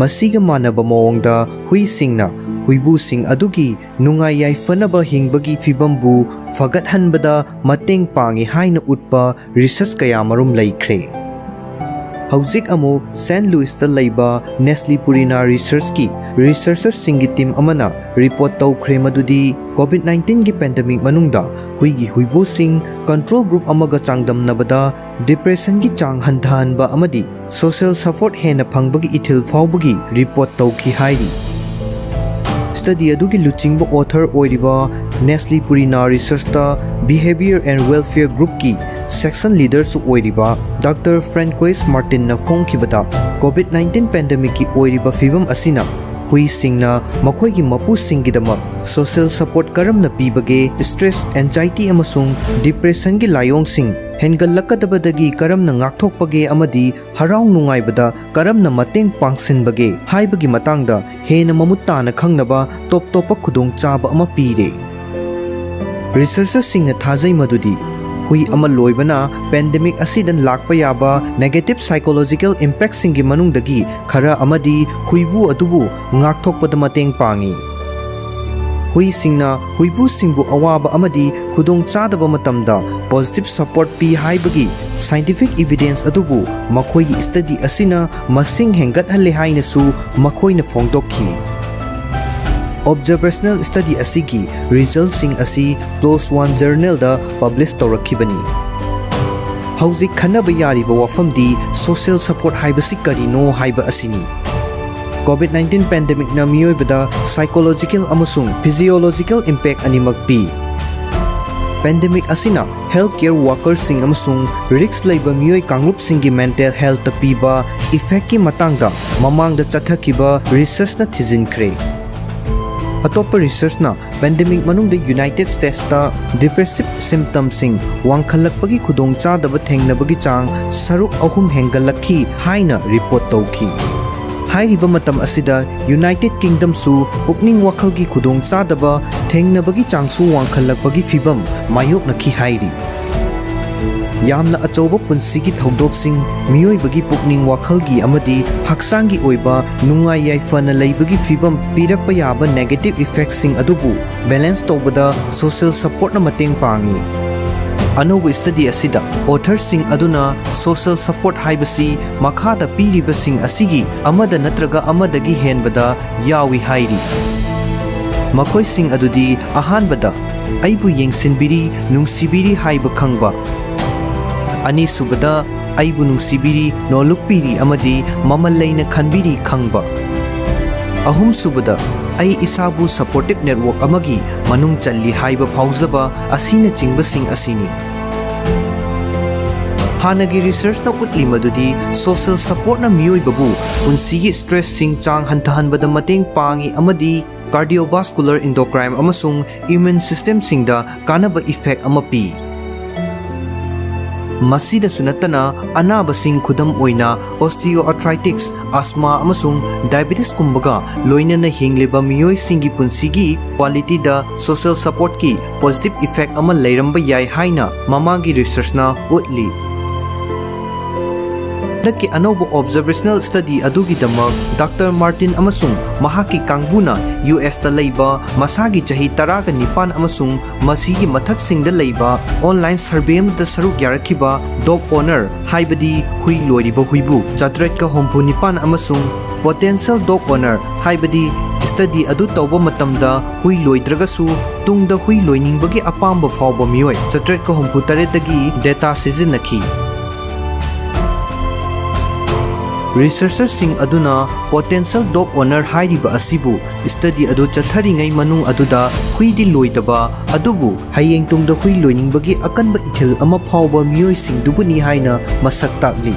ꯃꯁꯤꯒ ꯃꯥꯟꯅꯕ ꯃꯑꯣꯡꯗ, ꯍꯨꯏꯁꯤꯡꯅ ꯍꯨꯏꯕꯨꯁꯤꯡ ꯑꯗꯨꯒꯤ ꯅꯨꯡꯉꯥꯏ ꯌꯥꯏꯐꯅꯕ ꯍꯤꯡꯕꯒꯤ ꯐꯤꯚꯝꯕꯨ ꯐꯒꯠꯍꯟꯕꯗ ꯃꯇꯦꯡ ꯄꯥꯡꯏ ꯍꯥꯏꯅ ꯎꯠꯄ research ꯀꯌꯥꯃꯔꯨꯝ ꯂꯩꯈ꯭ꯔꯦ꯫ ꯍꯧꯖꯤꯛ ꯑꯃꯨꯛ Saint Louisꯇ ꯂꯩꯕ Nestle Purina Researchꯀꯤ researcherꯁꯤꯡꯒꯤ team ꯑꯃꯅ report ꯇꯧꯈ꯭ꯔꯦ ꯃꯗꯨꯗꯤ COVID nineteenꯒꯤ pandemic ꯃꯅꯨꯡꯗ ꯍꯨꯏꯒꯤ ꯍꯨꯏꯕꯨꯁꯤꯡ control group ꯑꯃꯒ ꯆꯥꯡꯗꯝꯅꯕꯗ depressionꯒꯤ ꯆꯥꯡ ꯍꯟꯊꯍꯟꯕ ꯑꯃꯗꯤ social support ꯍꯦꯟꯅ ꯐꯪꯕꯒꯤ ꯏꯊꯤꯜ ꯐꯥꯎꯕꯒꯤ report ꯇꯧꯈꯤ ꯍꯥꯏꯔꯤ꯫ Study ꯑꯗꯨꯒꯤ ꯂꯨꯆꯤꯡꯕ author ꯑꯣꯏꯔꯤꯕ Nestle Purina Researchꯇ Behavior and Welfare Groupꯀꯤ section leaderꯁꯨ ꯑꯣꯏꯔꯤꯕ Doctor Francois Martinꯅ ꯐꯣꯡꯈꯤꯕꯗ, COVID nineteen pandemicꯀꯤ ꯑꯣꯏꯔꯤꯕ ꯐꯤꯚꯝ ꯑꯁꯤꯅ ꯍꯨꯏꯁꯤꯡꯅ ꯃꯈꯣꯏꯒꯤ ꯃꯄꯨꯁꯤꯡꯒꯤꯗꯃꯛ social support ꯀꯔꯝꯅ ꯄꯤꯕꯒꯦ, stress, anxiety ꯑꯃꯁꯨꯡ depressionꯒꯤ ꯂꯥꯏꯑꯣꯡꯁꯤꯡ ꯍꯦꯟꯒꯠꯂꯛꯀꯗꯕꯗꯒꯤ ꯀꯔꯝꯅ ꯉꯥꯛꯊꯣꯛꯄꯒꯦ ꯑꯃꯗꯤ ꯍꯔꯥꯎ ꯅꯨꯡꯉꯥꯏꯕꯗ ꯀꯔꯝꯅ ꯃꯇꯦꯡ ꯄꯥꯡꯁꯤꯟꯕꯒꯦ ꯍꯥꯏꯕꯒꯤ ꯃꯇꯥꯡꯗ ꯍꯦꯟꯅ ꯃꯃꯨꯠ ꯇꯥꯅ ꯈꯪꯅꯕ ꯇꯣꯞ ꯇꯣꯞꯄ ꯈꯨꯗꯣꯡꯆꯥꯕ ꯑꯃ ꯄꯤꯔꯦ꯫ ꯔꯤꯁꯔꯆꯔꯁꯤꯡꯅ ꯊꯥꯖꯩ ꯃꯗꯨꯗꯤ ꯍꯨꯏ ꯑꯃ ꯂꯣꯏꯕꯅ ꯄꯦꯟꯗꯦꯃꯤꯛ ꯑꯁꯤꯗ ꯂꯥꯛꯄ ꯌꯥꯕ negative psychological impactꯁꯤꯡꯒꯤ ꯃꯅꯨꯡꯗꯒꯤ ꯈꯔ ꯑꯃꯗꯤ ꯍꯨꯏꯕꯨ ꯑꯗꯨꯕꯨ ꯉꯥꯛꯊꯣꯛꯄꯗ ꯃꯇꯦꯡ ꯄꯥꯡꯏ꯫ ꯍꯨꯏꯁꯤꯡꯅ ꯍꯨꯏꯕꯨꯁꯤꯡꯕꯨ ꯑꯋꯥꯕ ꯑꯃꯗꯤ ꯈꯨꯗꯣꯡꯆꯥꯗꯕ ꯃꯇꯝꯗ positive support ꯄꯤ ꯍꯥꯏꯕꯒꯤ scientific evidence ꯑꯗꯨꯕꯨ ꯃꯈꯣꯏꯒꯤ study ꯑꯁꯤꯅ ꯃꯁꯤꯡ ꯍꯦꯟꯒꯠꯍꯜꯂꯦ ꯍꯥꯏꯅꯁꯨ ꯃꯈꯣꯏꯅ ꯐꯣꯡꯗꯣꯛꯈꯤ꯫ Observational study ꯑꯁꯤꯒꯤ resultꯁꯤꯡ ꯑꯁꯤ PLOS One journalꯗ publish ꯇꯧꯔꯛꯈꯤꯕꯅꯤ꯫ ꯍꯧꯖꯤꯛ ꯈꯟꯅꯕ ꯌꯥꯔꯤꯕ ꯋꯥꯐꯝꯗꯤ social support ꯍꯥꯏꯕꯁꯤ ꯀꯔꯤꯅꯣ ꯍꯥꯏꯕ ꯑꯁꯤꯅꯤ꯫ COVID nineteen pandemicꯅ ꯃꯤꯑꯣꯏꯕꯗ psychological ꯑꯃꯁꯨꯡ physiological impact ꯑꯅꯤꯃꯛ ꯄꯤ꯫ Pandemic ꯑꯁꯤꯅ health care workerꯁꯤꯡ ꯑꯃꯁꯨꯡ risk ꯂꯩꯕ ꯃꯤꯑꯣꯏ ꯀꯥꯡꯂꯨꯞꯁꯤꯡꯒꯤ mental healthꯇ ꯄꯤꯕ effectꯀꯤ ꯃꯇꯥꯡꯗ ꯃꯃꯥꯡꯗ ꯆꯠꯊꯈꯤꯕ researchꯅ ꯊꯤꯖꯤꯟꯈ꯭ꯔꯦ꯫ ꯑꯇꯣꯞꯄ researchꯅ pandemic ꯃꯅꯨꯡꯗ United Statesꯇ depressive symptomꯁꯤꯡ ꯋꯥꯡꯈꯠꯂꯛꯄꯒꯤ ꯈꯨꯗꯣꯡꯆꯥꯗꯕ ꯊꯦꯡꯅꯕꯒꯤ ꯆꯥꯡ ꯁꯔꯨꯛ ꯑꯍꯨꯝ ꯍꯦꯟꯒꯠꯂꯛꯈꯤ ꯍꯥꯏꯅ report ꯇꯧꯈꯤ꯫ ꯍꯥꯏꯔꯤꯕ ꯃꯇꯝ ꯑꯁꯤꯗ United Kingdomꯁꯨ ꯄꯨꯛꯅꯤꯡ ꯋꯥꯈꯜꯒꯤ ꯈꯨꯗꯣꯡꯆꯥꯗꯕ ꯊꯦꯡꯅꯕꯒꯤ ꯆꯥꯡꯁꯨ ꯋꯥꯡꯈꯠꯂꯛꯄꯒꯤ ꯐꯤꯚꯝ ꯃꯥꯌꯣꯛꯅꯈꯤ ꯍꯥꯏꯔꯤ꯫ ꯌꯥꯝꯅ ꯑꯆꯧꯕ ꯄꯨꯟꯁꯤꯒꯤ ꯊꯧꯗꯣꯛꯁꯤꯡ, ꯃꯤꯑꯣꯏꯕꯒꯤ ꯄꯨꯛꯅꯤꯡ ꯋꯥꯈꯜꯒꯤ ꯑꯃꯗꯤ ꯍꯛꯆꯥꯡꯒꯤ ꯑꯣꯏꯕ ꯅꯨꯡꯉꯥꯏ ꯌꯥꯏꯐꯅ ꯂꯩꯕꯒꯤ ꯐꯤꯚꯝ ꯄꯤꯔꯛꯄ ꯌꯥꯕ negative effectꯁꯤꯡ ꯑꯗꯨꯕꯨ balance ꯇꯧꯕꯗ social supportꯅ ꯃꯇꯦꯡ ꯄꯥꯡꯏ꯫ ꯑꯅꯧꯕ study ꯑꯁꯤꯗ authorꯁꯤꯡ ꯑꯗꯨꯅ social support ꯍꯥꯏꯕꯁꯤ ꯃꯈꯥꯗ ꯄꯤꯔꯤꯕꯁꯤꯡ ꯑꯁꯤꯒꯤ ꯑꯃꯗ ꯅꯠꯇ꯭ꯔꯒ ꯑꯃꯗꯒꯤ ꯍꯦꯟꯕꯗ ꯌꯥꯎꯏ ꯍꯥꯏꯔꯤ꯫ ꯃꯈꯣꯏꯁꯤꯡ ꯑꯗꯨꯗꯤ, ꯑꯍꯥꯟꯕꯗ, ꯑꯩꯕꯨ ꯌꯦꯡꯁꯤꯟꯕꯤꯔꯤ, ꯅꯨꯡꯁꯤꯕꯤꯔꯤ ꯍꯥꯏꯕ ꯈꯪꯕ꯫ ꯑꯅꯤꯁꯨꯕꯗ, ꯑꯩꯕꯨ ꯅꯨꯡꯁꯤꯕꯤꯔꯤ, ꯅꯣꯜꯂꯨꯛꯄꯤꯔꯤ ꯑꯃꯗꯤ ꯃꯃꯜ ꯂꯩꯅ ꯈꯟꯕꯤꯔꯤ ꯈꯪꯕ꯫ ꯑꯍꯨꯝꯁꯨꯕꯗ, ꯑꯩ ꯏꯁꯥꯕꯨ supportive network ꯑꯃꯒꯤ ꯃꯅꯨꯡ ꯆꯜꯂꯤ ꯍꯥꯏꯕ ꯐꯥꯎꯖꯕ ꯑꯁꯤꯅꯆꯤꯡꯕꯁꯤꯡ ꯑꯁꯤꯅꯤ꯫ ꯍꯥꯟꯅꯒꯤ researchꯅ ꯎꯠꯂꯤ ꯃꯗꯨꯗꯤ social supportꯅ ꯃꯤꯑꯣꯏꯕꯕꯨ ꯄꯨꯟꯁꯤꯒꯤ stressꯁꯤꯡ ꯆꯥꯡ ꯍꯟꯊꯍꯟꯕꯗ ꯃꯇꯦꯡ ꯄꯥꯡꯏ ꯑꯃꯗꯤ cardiovascular, endocrine ꯑꯃꯁꯨꯡ immune systemꯁꯤꯡꯗ ꯀꯥꯟꯅꯕ effect ꯑꯃ ꯄꯤ꯫ ꯃꯁꯤꯗꯁꯨ ꯅꯠꯇꯅ, ꯑꯅꯥꯕꯁꯤꯡ, ꯈꯨꯗꯝ ꯑꯣꯏꯅ osteoarthritis, asthma ꯑꯃꯁꯨꯡ diabetesꯀꯨꯝꯕꯒ ꯂꯣꯏꯅꯅ ꯍꯤꯡꯂꯤꯕ ꯃꯤꯑꯣꯏꯁꯤꯡꯒꯤ ꯄꯨꯟꯁꯤꯒꯤ qualityꯗ social supportꯀꯤ positive effect ꯑꯃ ꯂꯩꯔꯝꯕ ꯌꯥꯏ ꯍꯥꯏꯅ ꯃꯃꯥꯡꯒꯤ researchꯅ ꯎꯠꯂꯤ꯫ ꯍꯟꯗꯛꯀꯤ ꯑꯅꯧꯕ observational study ꯑꯗꯨꯒꯤꯗꯃꯛ Doctor Martin ꯑꯃꯁꯨꯡ ꯃꯍꯥꯛꯀꯤ ꯀꯥꯡꯕꯨꯅ USꯇ ꯂꯩꯕ ꯃꯁꯥꯒꯤ ꯆꯍꯤ ꯇꯔꯥꯒ ꯅꯤꯄꯥꯟ ꯑꯃꯁꯨꯡ ꯃꯁꯤꯒꯤ ꯃꯊꯛꯁꯤꯡꯗ ꯂꯩꯕ online survey ꯑꯃꯗ ꯁꯔꯨꯛ ꯌꯥꯔꯛꯈꯤꯕ dog owner, ꯍꯥꯏꯕꯗꯤ ꯍꯨꯏ ꯂꯣꯏꯔꯤꯕ ꯍꯨꯏꯕꯨ, ꯆꯥꯇ꯭ꯔꯦꯠꯀ ꯍꯨꯝꯐꯨ ꯅꯤꯄꯥꯟ ꯑꯃꯁꯨꯡ potential dog owner, ꯍꯥꯏꯕꯗꯤ study ꯑꯗꯨ ꯇꯧꯕ ꯃꯇꯝꯗ ꯍꯨꯏ ꯂꯣꯏꯗ꯭ꯔꯒꯁꯨ ꯇꯨꯡꯗ ꯍꯨꯏ ꯂꯣꯏꯅꯤꯡꯕꯒꯤ ꯑꯄꯥꯝꯕ ꯐꯥꯎꯕ ꯃꯤꯑꯣꯏ ꯆꯥꯇ꯭ꯔꯦꯠꯀ ꯍꯨꯝꯐꯨ ꯇꯔꯦꯠꯇꯒꯤ data ꯁꯤꯖꯤꯟꯅꯈꯤ꯫ Researcherꯁꯤꯡ ꯑꯗꯨꯅ potential dog owner ꯍꯥꯏꯔꯤꯕ ꯑꯁꯤꯕꯨ study ꯑꯗꯨ ꯆꯠꯊꯔꯤꯉꯩ ꯃꯅꯨꯡ ꯑꯗꯨꯗ ꯍꯨꯏꯗꯤ ꯂꯣꯏꯗꯕ, ꯑꯗꯨꯕꯨ ꯍꯌꯦꯡ ꯇꯨꯡꯗ ꯍꯨꯏ ꯂꯣꯏꯅꯤꯡꯕꯒꯤ ꯑꯀꯟꯕ ꯏꯊꯤꯜ ꯑꯃ ꯐꯥꯎꯕ ꯃꯤꯑꯣꯏꯁꯤꯡꯗꯨꯕꯨꯅꯤ ꯍꯥꯏꯅ ꯃꯁꯛ ꯇꯥꯛꯂꯤ꯫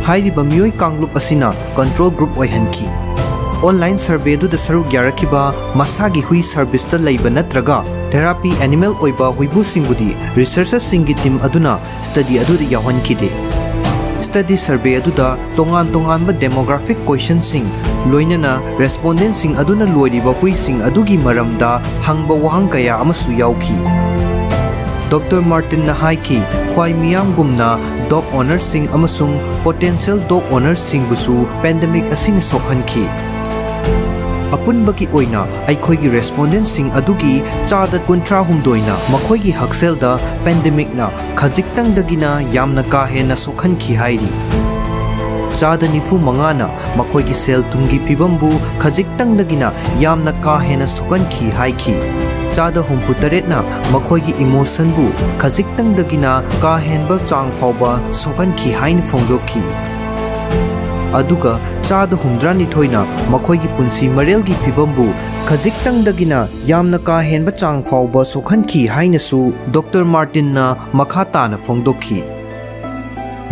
ꯍꯥꯏꯔꯤꯕ ꯃꯤꯑꯣꯏ ꯀꯥꯡꯂꯨꯞ ꯑꯁꯤꯅ control group ꯑꯣꯏꯍꯟꯈꯤ꯫ Online survey ꯑꯗꯨꯗ ꯁꯔꯨꯛ ꯌꯥꯔꯛꯈꯤꯕ ꯃꯁꯥꯒꯤ ꯍꯨꯏ serviceꯇ ꯂꯩꯕ ꯅꯠꯇ꯭ꯔꯒ therapy animal ꯑꯣꯏꯕ ꯍꯨꯏꯕꯨꯁꯤꯡꯕꯨꯗꯤ researcherꯁꯤꯡꯒꯤ team ꯑꯗꯨꯅ study ꯑꯗꯨꯗ ꯌꯥꯎꯍꯟꯈꯤꯗꯦ꯫ Study survey ꯑꯗꯨꯗ ꯇꯣꯉꯥꯟ ꯇꯣꯉꯥꯟꯕ demographic questionꯁꯤꯡ, ꯂꯣꯏꯅꯅ respondentꯁꯤꯡ ꯑꯗꯨꯅ ꯂꯣꯏꯔꯤꯕ ꯍꯨꯏꯁꯤꯡ ꯑꯗꯨꯒꯤ ꯃꯔꯝꯗ ꯍꯪꯕ ꯋꯥꯍꯪ ꯀꯌꯥ ꯑꯃꯁꯨ ꯌꯥꯎꯈꯤ꯫ Doctor Martinꯅ ꯍꯥꯏꯈꯤ, ꯈ꯭ꯋꯥꯏ ꯃꯤꯌꯥꯝꯒꯨꯝꯅ dog ownerꯁꯤꯡ ꯑꯃꯁꯨꯡ potential dog ownerꯁꯤꯡꯕꯨꯁꯨ pandemic ꯑꯁꯤꯅ ꯁꯣꯛꯍꯟꯈꯤ꯫ ꯑꯄꯨꯟꯕꯒꯤ ꯑꯣꯏꯅ ꯑꯩꯈꯣꯏꯒꯤ respondentꯁꯤꯡ ꯑꯗꯨꯒꯤ ꯆꯥꯗ ꯀꯨꯟꯊ꯭ꯔꯥ ꯍꯨꯝꯗꯣꯏꯅ ꯃꯈꯣꯏꯒꯤ ꯍꯛꯁꯦꯜꯗ pandemicꯅ ꯈꯖꯤꯛꯇꯪꯗꯒꯤꯅ ꯌꯥꯝꯅ ꯀꯥ ꯍꯦꯟꯅ ꯁꯣꯛꯍꯟꯈꯤ ꯍꯥꯏꯔꯤ꯫ ꯆꯥꯗ ꯅꯤꯐꯨ ꯃꯉꯥꯅ ꯃꯈꯣꯏꯒꯤ ꯁꯦꯜ ꯊꯨꯝꯒꯤ ꯐꯤꯕꯝꯕꯨ ꯈꯖꯤꯛꯇꯪꯗꯒꯤꯅ ꯌꯥꯝꯅ ꯀꯥ ꯍꯦꯟꯅ ꯁꯣꯛꯍꯟꯈꯤ ꯍꯥꯏꯈꯤ꯫ ꯆꯥꯗ ꯍꯨꯝꯐꯨ ꯇꯔꯦꯠꯅ ꯃꯈꯣꯏꯒꯤ emotionꯕꯨ ꯈꯖꯤꯛꯇꯪꯗꯒꯤꯅ ꯀꯥ ꯍꯦꯟꯕ ꯆꯥꯡ ꯐꯥꯎꯕ ꯁꯣꯛꯍꯟꯈꯤ ꯍꯥꯏꯅ ꯐꯣꯡꯗꯣꯛꯈꯤ꯫ ꯑꯗꯨꯒ ꯆꯥꯗ ꯍꯨꯝꯗ꯭ꯔꯥꯅꯤꯊꯣꯏꯅ ꯃꯈꯣꯏꯒꯤ ꯄꯨꯟꯁꯤ ꯃꯔꯦꯜꯒꯤ ꯐꯤꯕꯝꯕꯨ ꯈꯖꯤꯛꯇꯪꯗꯒꯤꯅ ꯌꯥꯝꯅ ꯀꯥ ꯍꯦꯟꯕ ꯆꯥꯡ ꯐꯥꯎꯕ ꯁꯣꯛꯍꯟꯈꯤ ꯍꯥꯏꯅꯁꯨ Doctor Martinꯅ ꯃꯈꯥ ꯇꯥꯅ ꯐꯣꯡꯗꯣꯛꯈꯤ꯫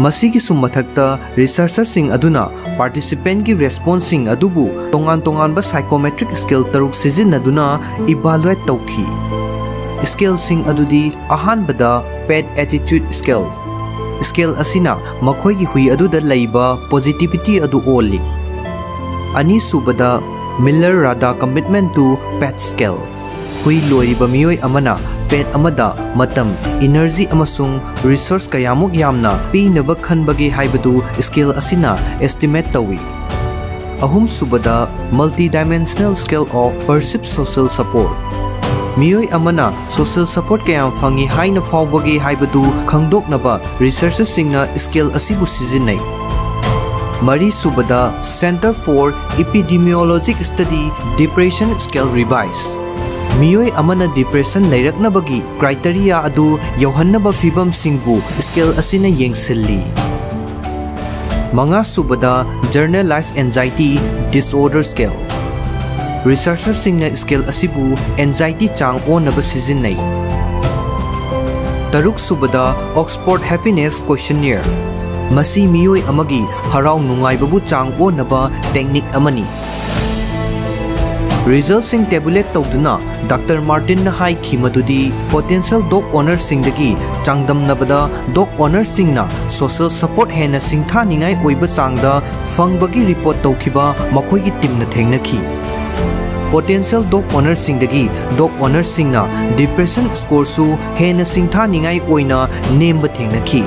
ꯃꯁꯤꯒꯤꯁꯨ ꯃꯊꯛꯇ, researcherꯁꯤꯡ ꯑꯗꯨꯅ participantꯀꯤ responseꯁꯤꯡ ꯑꯗꯨꯕꯨ ꯇꯣꯉꯥꯟ ꯇꯣꯉꯥꯟꯕ psychometric scale ꯇꯔꯨꯛ ꯁꯤꯖꯤꯟꯅꯗꯨꯅ evaluate ꯇꯧꯈꯤ꯫ Scaleꯁꯤꯡ ꯑꯗꯨꯗꯤ, ꯑꯍꯥꯟꯕꯗ, Pet Attitude Scale꯫ Scale ꯑꯁꯤꯅ ꯃꯈꯣꯏꯒꯤ ꯍꯨꯏ ꯑꯗꯨꯗ ꯂꯩꯕ positivity ꯑꯗꯨ ꯑꯣꯜꯂꯤ꯫ ꯑꯅꯤꯁꯨꯕꯗ, Miller Radha Commitment to Pet Scale꯫ ꯍꯨꯏ ꯂꯣꯏꯔꯤꯕ ꯃꯤꯑꯣꯏ ꯑꯃꯅ pet ꯑꯃꯗ ꯃꯇꯝ, energy ꯑꯃꯁꯨꯡ resource ꯀꯌꯥꯃꯨꯛ ꯌꯥꯝꯅ ꯄꯤꯅꯕ ꯈꯟꯕꯒꯦ ꯍꯥꯏꯕꯗꯨ scale ꯑꯁꯤꯅ estimate ꯇꯧꯏ꯫ ꯑꯍꯨꯝꯁꯨꯕꯗ, Multidimensional Scale of Perceived Social Support꯫ ꯃꯤꯑꯣꯏ ꯑꯃꯅ social support ꯀꯌꯥꯝ ꯐꯪꯏ ꯍꯥꯏꯅ ꯐꯥꯎꯕꯒꯦ ꯍꯥꯏꯕꯗꯨ ꯈꯪꯗꯣꯛꯅꯕ researcherꯁꯤꯡꯅ scale ꯑꯁꯤꯕꯨ ꯁꯤꯖꯤꯟꯅꯩ꯫ ꯃꯔꯤꯁꯨꯕꯗ, Center for Epidemiologic Study Depression Scale Revise꯫ ꯃꯤꯑꯣꯏ ꯑꯃꯅ depression ꯂꯩꯔꯛꯅꯕꯒꯤ criteria ꯑꯗꯨ ꯌꯧꯍꯟꯅꯕ ꯐꯤꯚꯝꯁꯤꯡꯕꯨ scale ꯑꯁꯤꯅ ꯌꯦꯡꯁꯤꯜꯂꯤ꯫ ꯃꯉꯥꯁꯨꯕꯗ, Generalized Anxiety Disorder Scale꯫ Researcherꯁꯤꯡꯅ scale ꯑꯁꯤꯕꯨ anxiety ꯆꯥꯡ ꯑꯣꯟꯅꯕ ꯁꯤꯖꯤꯟꯅꯩ꯫ ꯇꯔꯨꯛꯁꯨꯕꯗ, Oxford Happiness Questionnaire꯫ ꯃꯁꯤ ꯃꯤꯑꯣꯏ ꯑꯃꯒꯤ ꯍꯔꯥꯎ ꯅꯨꯡꯉꯥꯏꯕꯕꯨ ꯆꯥꯡ ꯑꯣꯟꯅꯕ technique ꯑꯃꯅꯤ꯫ Resultꯁꯤꯡ tabulate ꯇꯧꯗꯨꯅ Doctor Martinꯅ ꯍꯥꯏꯈꯤ ꯃꯗꯨꯗꯤ potential dog ownerꯁꯤꯡꯗꯒꯤ ꯆꯥꯡꯗꯝꯅꯕꯗ dog ownerꯁꯤꯡꯅ social support ꯍꯦꯟꯅ ꯁꯤꯡꯊꯥꯅꯤꯡꯉꯥꯏ ꯑꯣꯏꯕ ꯆꯥꯡꯗ ꯐꯪꯕꯒꯤ report ꯇꯧꯈꯤꯕ ꯃꯈꯣꯏꯒꯤ teamꯅ ꯊꯦꯡꯅꯈꯤ꯫ Potential dog ownerꯁꯤꯡꯗꯒꯤ dog ownerꯁꯤꯡꯅ depression scoreꯁꯨ ꯍꯦꯟꯅ ꯁꯤꯡꯊꯥꯅꯤꯡꯉꯥꯏ ꯑꯣꯏꯅ ꯅꯦꯝꯕ ꯊꯦꯡꯅꯈꯤ꯫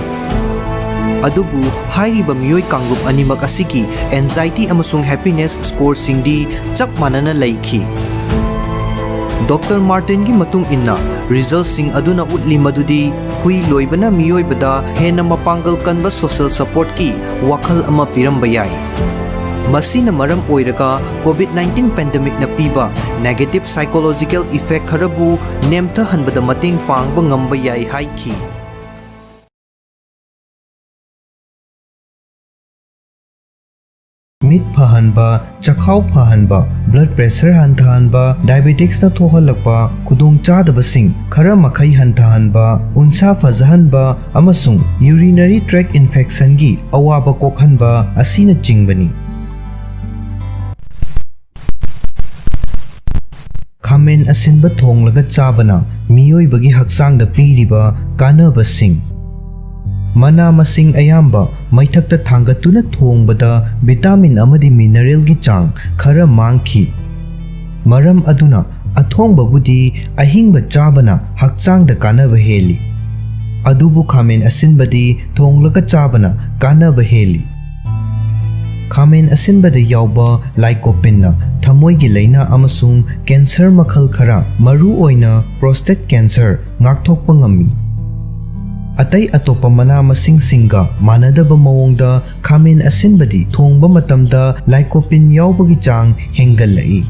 ꯑꯗꯨꯕꯨ ꯍꯥꯏꯔꯤꯕ ꯃꯤꯑꯣꯏ ꯀꯥꯡꯂꯨꯞ ꯑꯅꯤꯃꯛ ꯑꯁꯤꯒꯤ anxiety ꯑꯃꯁꯨꯡ happiness scoreꯁꯤꯡꯗꯤ ꯆꯞ ꯃꯥꯟꯅꯅ ꯂꯩꯈꯤ꯫ Doctor Martinꯒꯤ ꯃꯇꯨꯡ ꯏꯟꯅ, resultꯁꯤꯡ ꯑꯗꯨꯅ ꯎꯠꯂꯤ ꯃꯗꯨꯗꯤ ꯍꯨꯏ ꯂꯣꯏꯕꯅ ꯃꯤꯑꯣꯏꯕꯗ ꯍꯦꯟꯅ ꯃꯄꯥꯡꯒꯜ ꯀꯟꯕ social supportꯀꯤ ꯋꯥꯈꯜ ꯑꯃ ꯄꯤꯔꯝꯕ ꯌꯥꯏ꯫ ꯃꯁꯤꯅ ꯃꯔꯝ ꯑꯣꯏꯔꯒ COVID nineteen pandemicꯅ ꯄꯤꯕ negative psychological effect ꯈꯔꯕꯨ ꯅꯦꯝꯊꯍꯟꯕꯗ ꯃꯇꯦꯡ ꯄꯥꯡꯕ ꯉꯝꯕ ꯌꯥꯏ ꯍꯥꯏꯈꯤ꯫ ꯃꯤꯠ ꯐꯍꯟꯕ, ꯆꯈꯥꯎ ꯐꯍꯟꯕ, blood pressure ꯍꯟꯊꯍꯟꯕ, diabeticsꯅ ꯊꯣꯛꯍꯜꯂꯛꯄ ꯈꯨꯗꯣꯡꯆꯥꯗꯕꯁꯤꯡ ꯈꯔ ꯃꯈꯩ ꯍꯟꯊꯍꯟꯕ, ꯎꯟꯁꯥ ꯐꯖꯍꯟꯕ ꯑꯃꯁꯨꯡ urinary tract infectionꯒꯤ ꯑꯋꯥꯕ ꯀꯣꯛꯍꯟꯕ ꯑꯁꯤꯅꯆꯤꯡꯕꯅꯤ꯫ ꯈꯥꯃꯦꯟ ꯑꯁꯤꯟꯕ ꯊꯣꯡꯂꯒ ꯆꯥꯕꯅ ꯃꯤꯑꯣꯏꯕꯒꯤ ꯍꯛꯆꯥꯡꯗ ꯄꯤꯔꯤꯕ ꯀꯥꯟꯅꯕꯁꯤꯡ꯫ ꯃꯅꯥ ꯃꯁꯤꯡ ꯑꯌꯥꯝꯕ ꯃꯩꯊꯛꯇ ꯊꯥꯡꯒꯠꯇꯨꯅ ꯊꯣꯡꯕꯗ ꯚꯤꯇꯥꯃꯤꯟ ꯑꯃꯗꯤ ꯃꯤꯅꯔꯦꯜꯒꯤ ꯆꯥꯡ ꯈꯔ ꯃꯥꯡꯈꯤ꯫ ꯃꯔꯝ ꯑꯗꯨꯅ ꯑꯊꯣꯡꯕꯕꯨꯗꯤ ꯑꯍꯤꯡꯕ ꯆꯥꯕꯅ ꯍꯛꯆꯥꯡꯗ ꯀꯥꯟꯅꯕ ꯍꯦꯜꯂꯤ꯫ ꯑꯗꯨꯕꯨ ꯈꯥꯃꯦꯟ ꯑꯁꯤꯟꯕꯗꯤ ꯊꯣꯡꯂꯒ ꯆꯥꯕꯅ ꯀꯥꯟꯅꯕ ꯍꯦꯜꯂꯤ꯫ ꯈꯥꯃꯦꯟ ꯑꯁꯤꯟꯕꯗ ꯌꯥꯎꯕ ꯂꯥꯏꯀꯣꯄꯤꯟꯅ ꯊꯃꯣꯏꯒꯤ ꯂꯥꯏꯅꯥ ꯑꯃꯁꯨꯡ ꯀꯦꯟꯁꯔ ꯃꯈꯜ ꯈꯔ, ꯃꯔꯨꯑꯣꯏꯅ ꯄ꯭ꯔꯣꯁꯇꯦꯠ ꯀꯦꯟꯁꯔ, ꯉꯥꯛꯊꯣꯛꯄ ꯉꯝꯃꯤ꯫ ꯑꯇꯩ ꯑꯇꯣꯞꯄ ꯃꯅꯥ ꯃꯁꯤꯡꯁꯤꯡꯒ ꯃꯥꯟꯅꯗꯕ ꯃꯑꯣꯡꯗ ꯈꯥꯃꯦꯟ ꯑꯁꯤꯟꯕꯗꯤ ꯊꯣꯡꯕ ꯃꯇꯝꯗ ꯂꯥꯏꯀꯣꯄꯤꯟ ꯌꯥꯎꯕꯒꯤ ꯆꯥꯡ ꯍꯦꯟꯒꯠꯂꯛꯏ꯫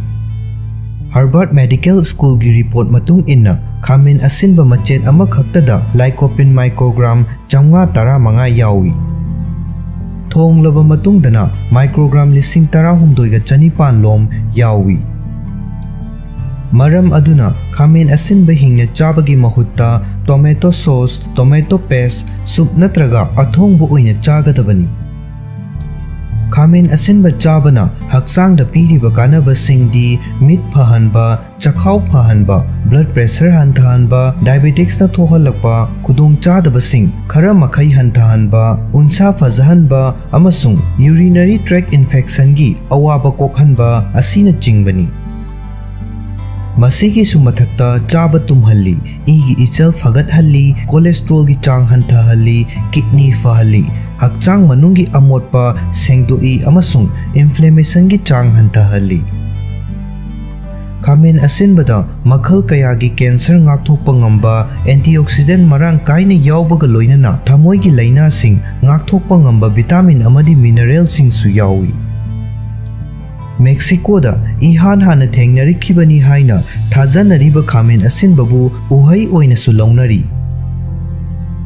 ꯍꯥꯔꯕꯥꯔꯗ ꯃꯦꯗꯤꯀꯦꯜ ꯁ꯭ꯀꯨꯜꯒꯤ ꯔꯤꯄꯣꯔꯠ ꯃꯇꯨꯡ ꯏꯟꯅ, ꯈꯥꯃꯦꯟ ꯑꯁꯤꯟꯕ ꯃꯆꯦꯠ ꯑꯃꯈꯛꯇꯗ ꯂꯥꯏꯀꯣꯄꯤꯟ ꯃꯥꯏꯀ꯭ꯔꯣꯒ꯭ꯔꯥꯝ ꯆꯥꯝꯃꯉꯥ ꯇꯔꯥꯃꯉꯥ ꯌꯥꯎꯏ꯫ ꯊꯣꯡꯂꯕ ꯃꯇꯨꯡꯗꯅ ꯃꯥꯏꯀ꯭ꯔꯣꯒ꯭ꯔꯥꯝ ꯂꯤꯁꯤꯡ ꯇꯔꯥꯍꯨꯝꯗꯣꯏꯒ ꯆꯅꯤꯄꯥꯟ ꯂꯣꯝ ꯌꯥꯎꯏ꯫ ꯃꯔꯝ ꯑꯗꯨꯅ ꯈꯥꯃꯦꯟ ꯑꯁꯤꯟꯕ ꯍꯤꯡꯅ ꯆꯥꯕꯒꯤ ꯃꯍꯨꯠꯇ tomato sauce, tomato paste, soup ꯅꯠꯇ꯭ꯔꯒ ꯑꯊꯣꯡꯕ ꯑꯣꯏꯅ ꯆꯥꯒꯗꯕꯅꯤ꯫ ꯈꯥꯃꯦꯟ ꯑꯁꯤꯟꯕ ꯆꯥꯕꯅ ꯍꯛꯆꯥꯡꯗ ꯄꯤꯔꯤꯕ ꯀꯥꯟꯅꯕꯁꯤꯡꯗꯤ ꯃꯤꯠ ꯐꯍꯟꯕ, ꯆꯈꯥꯎ ꯐꯍꯟꯕ, ꯕ꯭ꯂꯗ ꯄ꯭ꯔꯦꯁꯔ ꯍꯟꯊꯍꯟꯕ, ꯗꯥꯏꯕꯦꯇꯤꯛꯁꯅ ꯊꯣꯛꯍꯜꯂꯛꯄ ꯈꯨꯗꯣꯡꯆꯥꯗꯕꯁꯤꯡ ꯈꯔ ꯃꯈꯩ ꯍꯟꯊꯍꯟꯕ, ꯎꯟꯁꯥ ꯐꯖꯍꯟꯕ ꯑꯃꯁꯨꯡ ꯌꯨꯔꯤꯅꯔꯤ ꯇ꯭ꯔꯦꯛ ꯏꯟꯐꯦꯛꯁꯟꯒꯤ ꯑꯋꯥꯕ ꯀꯣꯛꯍꯟꯕ ꯑꯁꯤꯅꯆꯤꯡꯕꯅꯤ꯫ ꯃꯁꯤꯒꯤꯁꯨ ꯃꯊꯛꯇ ꯆꯥꯕ ꯇꯨꯝꯍꯜꯂꯤ, ꯏꯒꯤ ꯏꯆꯦꯜ ꯐꯒꯠꯍꯜꯂꯤ, ꯀꯣꯂꯦꯁꯇ꯭ꯔꯣꯜꯒꯤ ꯆꯥꯡ ꯍꯟꯊꯍꯜꯂꯤ, ꯀꯤꯗꯅꯤ ꯐꯍꯜꯂꯤ, ꯍꯛꯆꯥꯡ ꯃꯅꯨꯡꯒꯤ ꯑꯃꯣꯠꯄ ꯁꯦꯡꯗꯣꯛꯏ ꯑꯃꯁꯨꯡ ꯏꯟꯐ꯭ꯂꯦꯃꯦꯁꯟꯒꯤ ꯆꯥꯡ ꯍꯟꯊꯍꯜꯂꯤ꯫ ꯈꯥꯃꯦꯟ ꯑꯁꯤꯟꯕꯗ ꯃꯈꯜ ꯀꯌꯥꯒꯤ ꯀꯦꯟꯁꯔ ꯉꯥꯛꯊꯣꯛꯄ ꯉꯝꯕ ꯑꯦꯟꯇꯤꯑꯣꯛꯁꯤꯗꯦꯟ ꯃꯔꯥꯡ ꯀꯥꯏꯅ ꯌꯥꯎꯕꯒ ꯂꯣꯏꯅꯅ ꯊꯃꯣꯏꯒꯤ ꯂꯥꯏꯅꯥꯁꯤꯡ ꯉꯥꯛꯊꯣꯛꯄ ꯉꯝꯕ ꯚꯤꯇꯥꯃꯤꯟ ꯑꯃꯗꯤ ꯃꯤꯅꯔꯦꯜꯁꯤꯡꯁꯨ ꯌꯥꯎꯏ꯫ ꯃꯦꯛꯁꯤꯀꯣꯗ ꯏꯍꯥꯟ ꯍꯥꯟꯅ ꯊꯦꯡꯅꯔꯛꯈꯤꯕꯅꯤ ꯍꯥꯏꯅ ꯊꯥꯖꯅꯔꯤꯕ ꯈꯥꯃꯦꯟ ꯑꯁꯤꯟꯕꯕꯨ ꯎꯍꯩ ꯑꯣꯏꯅꯁꯨ ꯂꯧꯅꯔꯤ꯫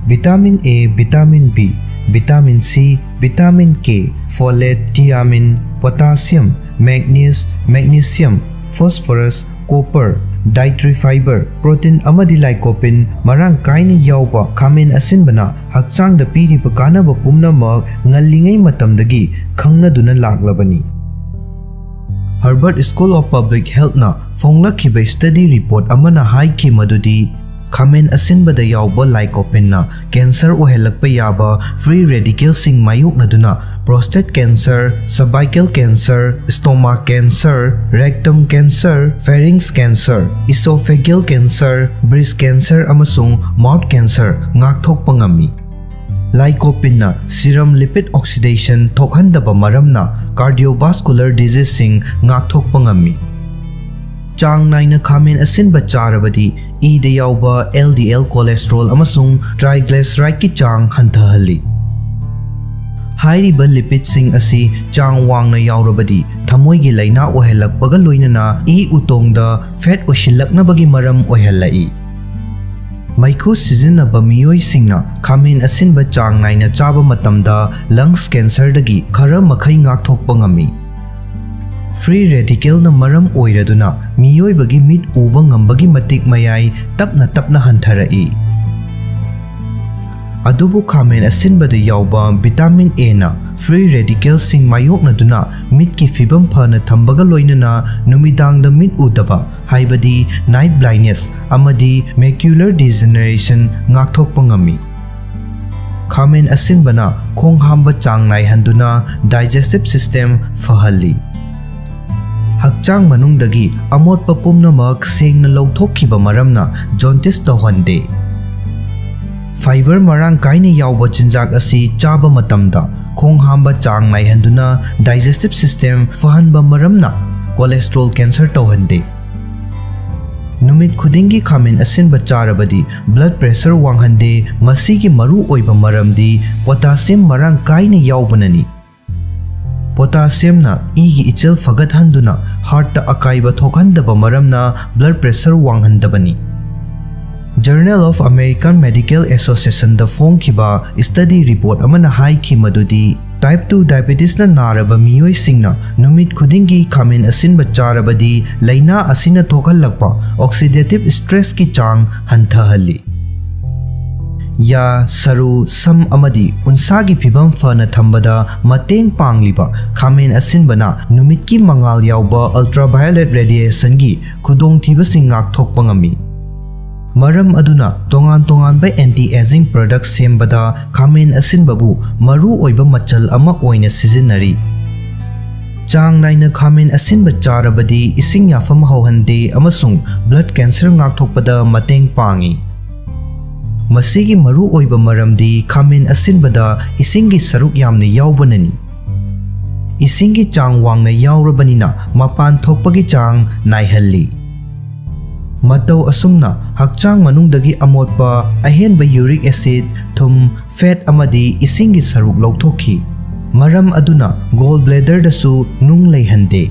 Vitamin A, vitamin B, vitamin C, vitamin K, folate, thiamine, potassium, ꯃꯦꯒꯅꯤꯁ, magnesium, phosphorus, copper, dietary fibre, protein ꯑꯃꯗꯤ ꯂꯥꯏꯀꯣꯄꯤꯟ ꯃꯔꯥꯡ ꯀꯥꯏꯅ ꯌꯥꯎꯕ ꯈꯥꯃꯦꯟ ꯑꯁꯤꯟꯕꯅ ꯍꯛꯆꯥꯡꯗ ꯄꯤꯔꯤꯕ ꯀꯥꯟꯅꯕ ꯄꯨꯝꯅꯃꯛ ꯉꯜꯂꯤꯉꯩ ꯃꯇꯝꯗꯒꯤ ꯈꯪꯅꯗꯨꯅ ꯂꯥꯛꯂꯕꯅꯤ꯫ Harvard School of Public Healthꯅ ꯐꯣꯡꯂꯛꯈꯤꯕ study report ꯑꯃꯅ ꯍꯥꯏꯈꯤ ꯃꯗꯨꯗꯤ ꯈꯥꯃꯦꯟ ꯑꯁꯤꯟꯕꯗ ꯌꯥꯎꯕ lycopene ꯀꯦꯟꯁꯔ ꯑꯣꯏꯍꯜꯂꯛꯄ ꯌꯥꯕ free radicalꯁꯤꯡ ꯃꯥꯌꯣꯛꯅꯗꯨꯅ prostate cancer, cervical cancer, stomach cancer, rectum cancer, pharynx cancer, esophageal cancer, breast cancer ꯑꯃꯁꯨꯡ mouth cancer ꯉꯥꯛꯊꯣꯛꯄ ꯉꯝꯃꯤ꯫ Lycopeneꯅ serum lipid oxidation ꯊꯣꯛꯍꯟꯗꯕ ꯃꯔꯝꯅ cardiovascular diseaseꯁꯤꯡ ꯉꯥꯛꯊꯣꯛꯄ ꯉꯝꯃꯤ꯫ ꯆꯥꯡ ꯅꯥꯏꯅ ꯈꯥꯃꯦꯟ ꯑꯁꯤꯟꯕ ꯆꯥꯔꯕꯗꯤ ꯏꯗ ꯌꯥꯎꯕ LDL cholesterol ꯑꯃꯁꯨꯡ triglycerideꯀꯤ ꯆꯥꯡ ꯍꯟꯊꯍꯜꯂꯤ꯫ ꯍꯥꯏꯔꯤꯕ lipidꯁꯤꯡ ꯑꯁꯤ ꯆꯥꯡ ꯋꯥꯡꯅ ꯌꯥꯎꯔꯕꯗꯤ ꯊꯃꯣꯏꯒꯤ ꯂꯥꯏꯅꯥ ꯑꯣꯏꯍꯜꯂꯛꯄꯒ ꯂꯣꯏꯅꯅ ꯏ ꯎꯇꯣꯡꯗ fat ꯑꯣꯏꯁꯤꯜꯂꯛꯅꯕꯒꯤ ꯃꯔꯝ ꯑꯣꯏꯍꯜꯂꯛꯏ꯫ ꯃꯩꯈꯨ ꯁꯤꯖꯤꯟꯅꯕ ꯃꯤꯑꯣꯏꯁꯤꯡꯅ ꯈꯥꯃꯦꯟ ꯑꯁꯤꯟꯕ ꯆꯥꯡ ꯅꯥꯏꯅ ꯆꯥꯕ ꯃꯇꯝꯗ lungs cancerꯗꯒꯤ ꯈꯔ ꯃꯈꯩ ꯉꯥꯛꯊꯣꯛꯄ ꯉꯝꯃꯤ꯫ Free radicalꯅ ꯃꯔꯝ ꯑꯣꯏꯔꯗꯨꯅ ꯃꯤꯑꯣꯏꯕꯒꯤ ꯃꯤꯠ ꯎꯕ ꯉꯝꯕꯒꯤ ꯃꯇꯤꯛ ꯃꯌꯥꯏ ꯇꯞꯅ ꯇꯞꯅ ꯍꯟꯊꯔꯛꯏ꯫ ꯑꯗꯨꯕꯨ ꯈꯥꯃꯦꯟ ꯑꯁꯤꯟꯕꯗ ꯌꯥꯎꯕ vitamin Aꯅ free radicalꯁꯤꯡ ꯃꯥꯌꯣꯛꯅꯗꯨꯅ ꯃꯤꯠꯀꯤ ꯐꯤꯕꯝ ꯐꯅ ꯊꯝꯕꯒ ꯂꯣꯏꯅꯅ ꯅꯨꯃꯤꯗꯥꯡꯗ ꯃꯤꯠ ꯎꯗꯕ, ꯍꯥꯏꯕꯗꯤ night blindness ꯑꯃꯗꯤ macular degeneration ꯉꯥꯛꯊꯣꯛꯄ ꯉꯝꯃꯤ꯫ ꯈꯥꯃꯦꯟ ꯑꯁꯤꯟꯕꯅ ꯈꯣꯡ ꯍꯥꯝꯕ ꯆꯥꯡ ꯅꯥꯏꯍꯟꯗꯨꯅ digestive system ꯐꯍꯜꯂꯤ꯫ ꯍꯛꯆꯥꯡ ꯃꯅꯨꯡꯗꯒꯤ ꯑꯃꯣꯠꯄ ꯄꯨꯝꯅꯃꯛ ꯁꯦꯡꯅ ꯂꯧꯊꯣꯛꯈꯤꯕ ꯃꯔꯝꯅ jaundice ꯇꯧꯍꯟꯗꯦ꯫ Fiber ꯃꯔꯥꯡ ꯀꯥꯏꯅ ꯌꯥꯎꯕ ꯆꯤꯟꯖꯥꯛ ꯑꯁꯤ ꯆꯥꯕ ꯃꯇꯝꯗ ꯈꯣꯡ ꯍꯥꯝꯕ ꯆꯥꯡ ꯅꯥꯏꯍꯟꯗꯨꯅ digestive system ꯐꯍꯟꯕ ꯃꯔꯝꯅ cholesterol cancer ꯇꯧꯍꯟꯗꯦ꯫ ꯅꯨꯃꯤꯠ ꯈꯨꯗꯤꯡꯒꯤ ꯈꯥꯃꯦꯟ ꯑꯁꯤꯟꯕ ꯆꯥꯔꯕꯗꯤ blood pressure ꯋꯥꯡꯍꯟꯗꯦ꯫ ꯃꯁꯤꯒꯤ ꯃꯔꯨ ꯑꯣꯏꯕ ꯃꯔꯝꯗꯤ potassium ꯃꯔꯥꯡ ꯀꯥꯏꯅ ꯌꯥꯎꯕꯅꯅꯤ꯫ Potassiumꯅ ꯏꯒꯤ ꯏꯆꯦꯜ ꯐꯒꯠꯍꯟꯗꯨꯅ heartꯇ ꯑꯀꯥꯏꯕ ꯊꯣꯛꯍꯟꯗꯕ ꯃꯔꯝꯅ blood pressure ꯋꯥꯡꯍꯟꯗꯕꯅꯤ꯫ Journal of American Medical Associationꯗ ꯐꯣꯡꯈꯤꯕ study report ꯑꯃꯅ ꯍꯥꯏꯈꯤ ꯃꯗꯨꯗꯤ type two diabetesꯅ ꯅꯥꯔꯕ ꯃꯤꯑꯣꯏꯁꯤꯡꯅ ꯅꯨꯃꯤꯠ ꯈꯨꯗꯤꯡꯒꯤ ꯈꯥꯃꯦꯟ ꯑꯁꯤꯟꯕ ꯆꯥꯔꯕꯗꯤ ꯂꯥꯏꯅꯥ ꯑꯁꯤꯅ ꯊꯣꯛꯍꯜꯂꯛꯄ oxidative stressꯀꯤ ꯆꯥꯡ ꯍꯟꯊꯍꯜꯂꯤ꯫ ꯌꯥ, ꯁꯔꯨ, ꯁꯝ ꯑꯃꯗꯤ ꯎꯟꯁꯥꯒꯤ ꯐꯤꯕꯝ ꯐꯅ ꯊꯝꯕꯗ ꯃꯇꯦꯡ ꯄꯥꯡꯂꯤꯕ ꯈꯥꯃꯦꯟ ꯑꯁꯤꯟꯕꯅ ꯅꯨꯃꯤꯠꯀꯤ ꯃꯉꯥꯜ ꯌꯥꯎꯕ ultraviolet radiationꯒꯤ ꯈꯨꯗꯣꯡꯊꯤꯕꯁꯤꯡ ꯉꯥꯛꯊꯣꯛꯄ ꯉꯝꯃꯤ꯫ ꯃꯔꯝ ꯑꯗꯨꯅ ꯇꯣꯉꯥꯟ ꯇꯣꯉꯥꯟꯕ anti aging product ꯁꯦꯝꯕꯗ ꯈꯥꯃꯦꯟ ꯑꯁꯤꯟꯕꯕꯨ ꯃꯔꯨ ꯑꯣꯏꯕ ꯃꯆꯜ ꯑꯃ ꯑꯣꯏꯅ ꯁꯤꯖꯤꯟꯅꯔꯤ꯫ ꯆꯥꯡ ꯅꯥꯏꯅ ꯈꯥꯃꯦꯟ ꯑꯁꯤꯟꯕ ꯆꯥꯔꯕꯗꯤ ꯏꯁꯤꯡ ꯌꯥꯐꯝ ꯍꯧꯍꯟꯗꯦ ꯑꯃꯁꯨꯡ blood cancer ꯉꯥꯛꯊꯣꯛꯄꯗ ꯃꯇꯦꯡ ꯄꯥꯡꯏ꯫ ꯃꯁꯤꯒꯤ ꯃꯔꯨ ꯑꯣꯏꯕ ꯃꯔꯝꯗꯤ ꯈꯥꯃꯦꯟ ꯑꯁꯤꯟꯕꯗ ꯏꯁꯤꯡꯒꯤ ꯁꯔꯨꯛ ꯌꯥꯝꯅ ꯌꯥꯎꯕꯅꯅꯤ꯫ ꯏꯁꯤꯡꯒꯤ ꯆꯥꯡ ꯋꯥꯡꯅ ꯌꯥꯎꯔꯕꯅꯤꯅ ꯃꯄꯥꯟ ꯊꯣꯛꯄꯒꯤ ꯆꯥꯡ ꯅꯥꯏꯍꯜꯂꯤ꯫ ꯃꯇꯧ ꯑꯁꯨꯝꯅ ꯍꯛꯆꯥꯡ ꯃꯅꯨꯡꯗꯒꯤ ꯑꯃꯣꯠꯄ, ꯑꯍꯦꯟꯕ uric acid, ꯊꯨꯝ, fat ꯑꯃꯗꯤ ꯏꯁꯤꯡꯒꯤ ꯁꯔꯨꯛ ꯂꯧꯊꯣꯛꯈꯤ꯫ ꯃꯔꯝ ꯑꯗꯨꯅ gall bladderꯗꯁꯨ ꯅꯨꯡ ꯂꯩꯍꯟꯗꯦ꯫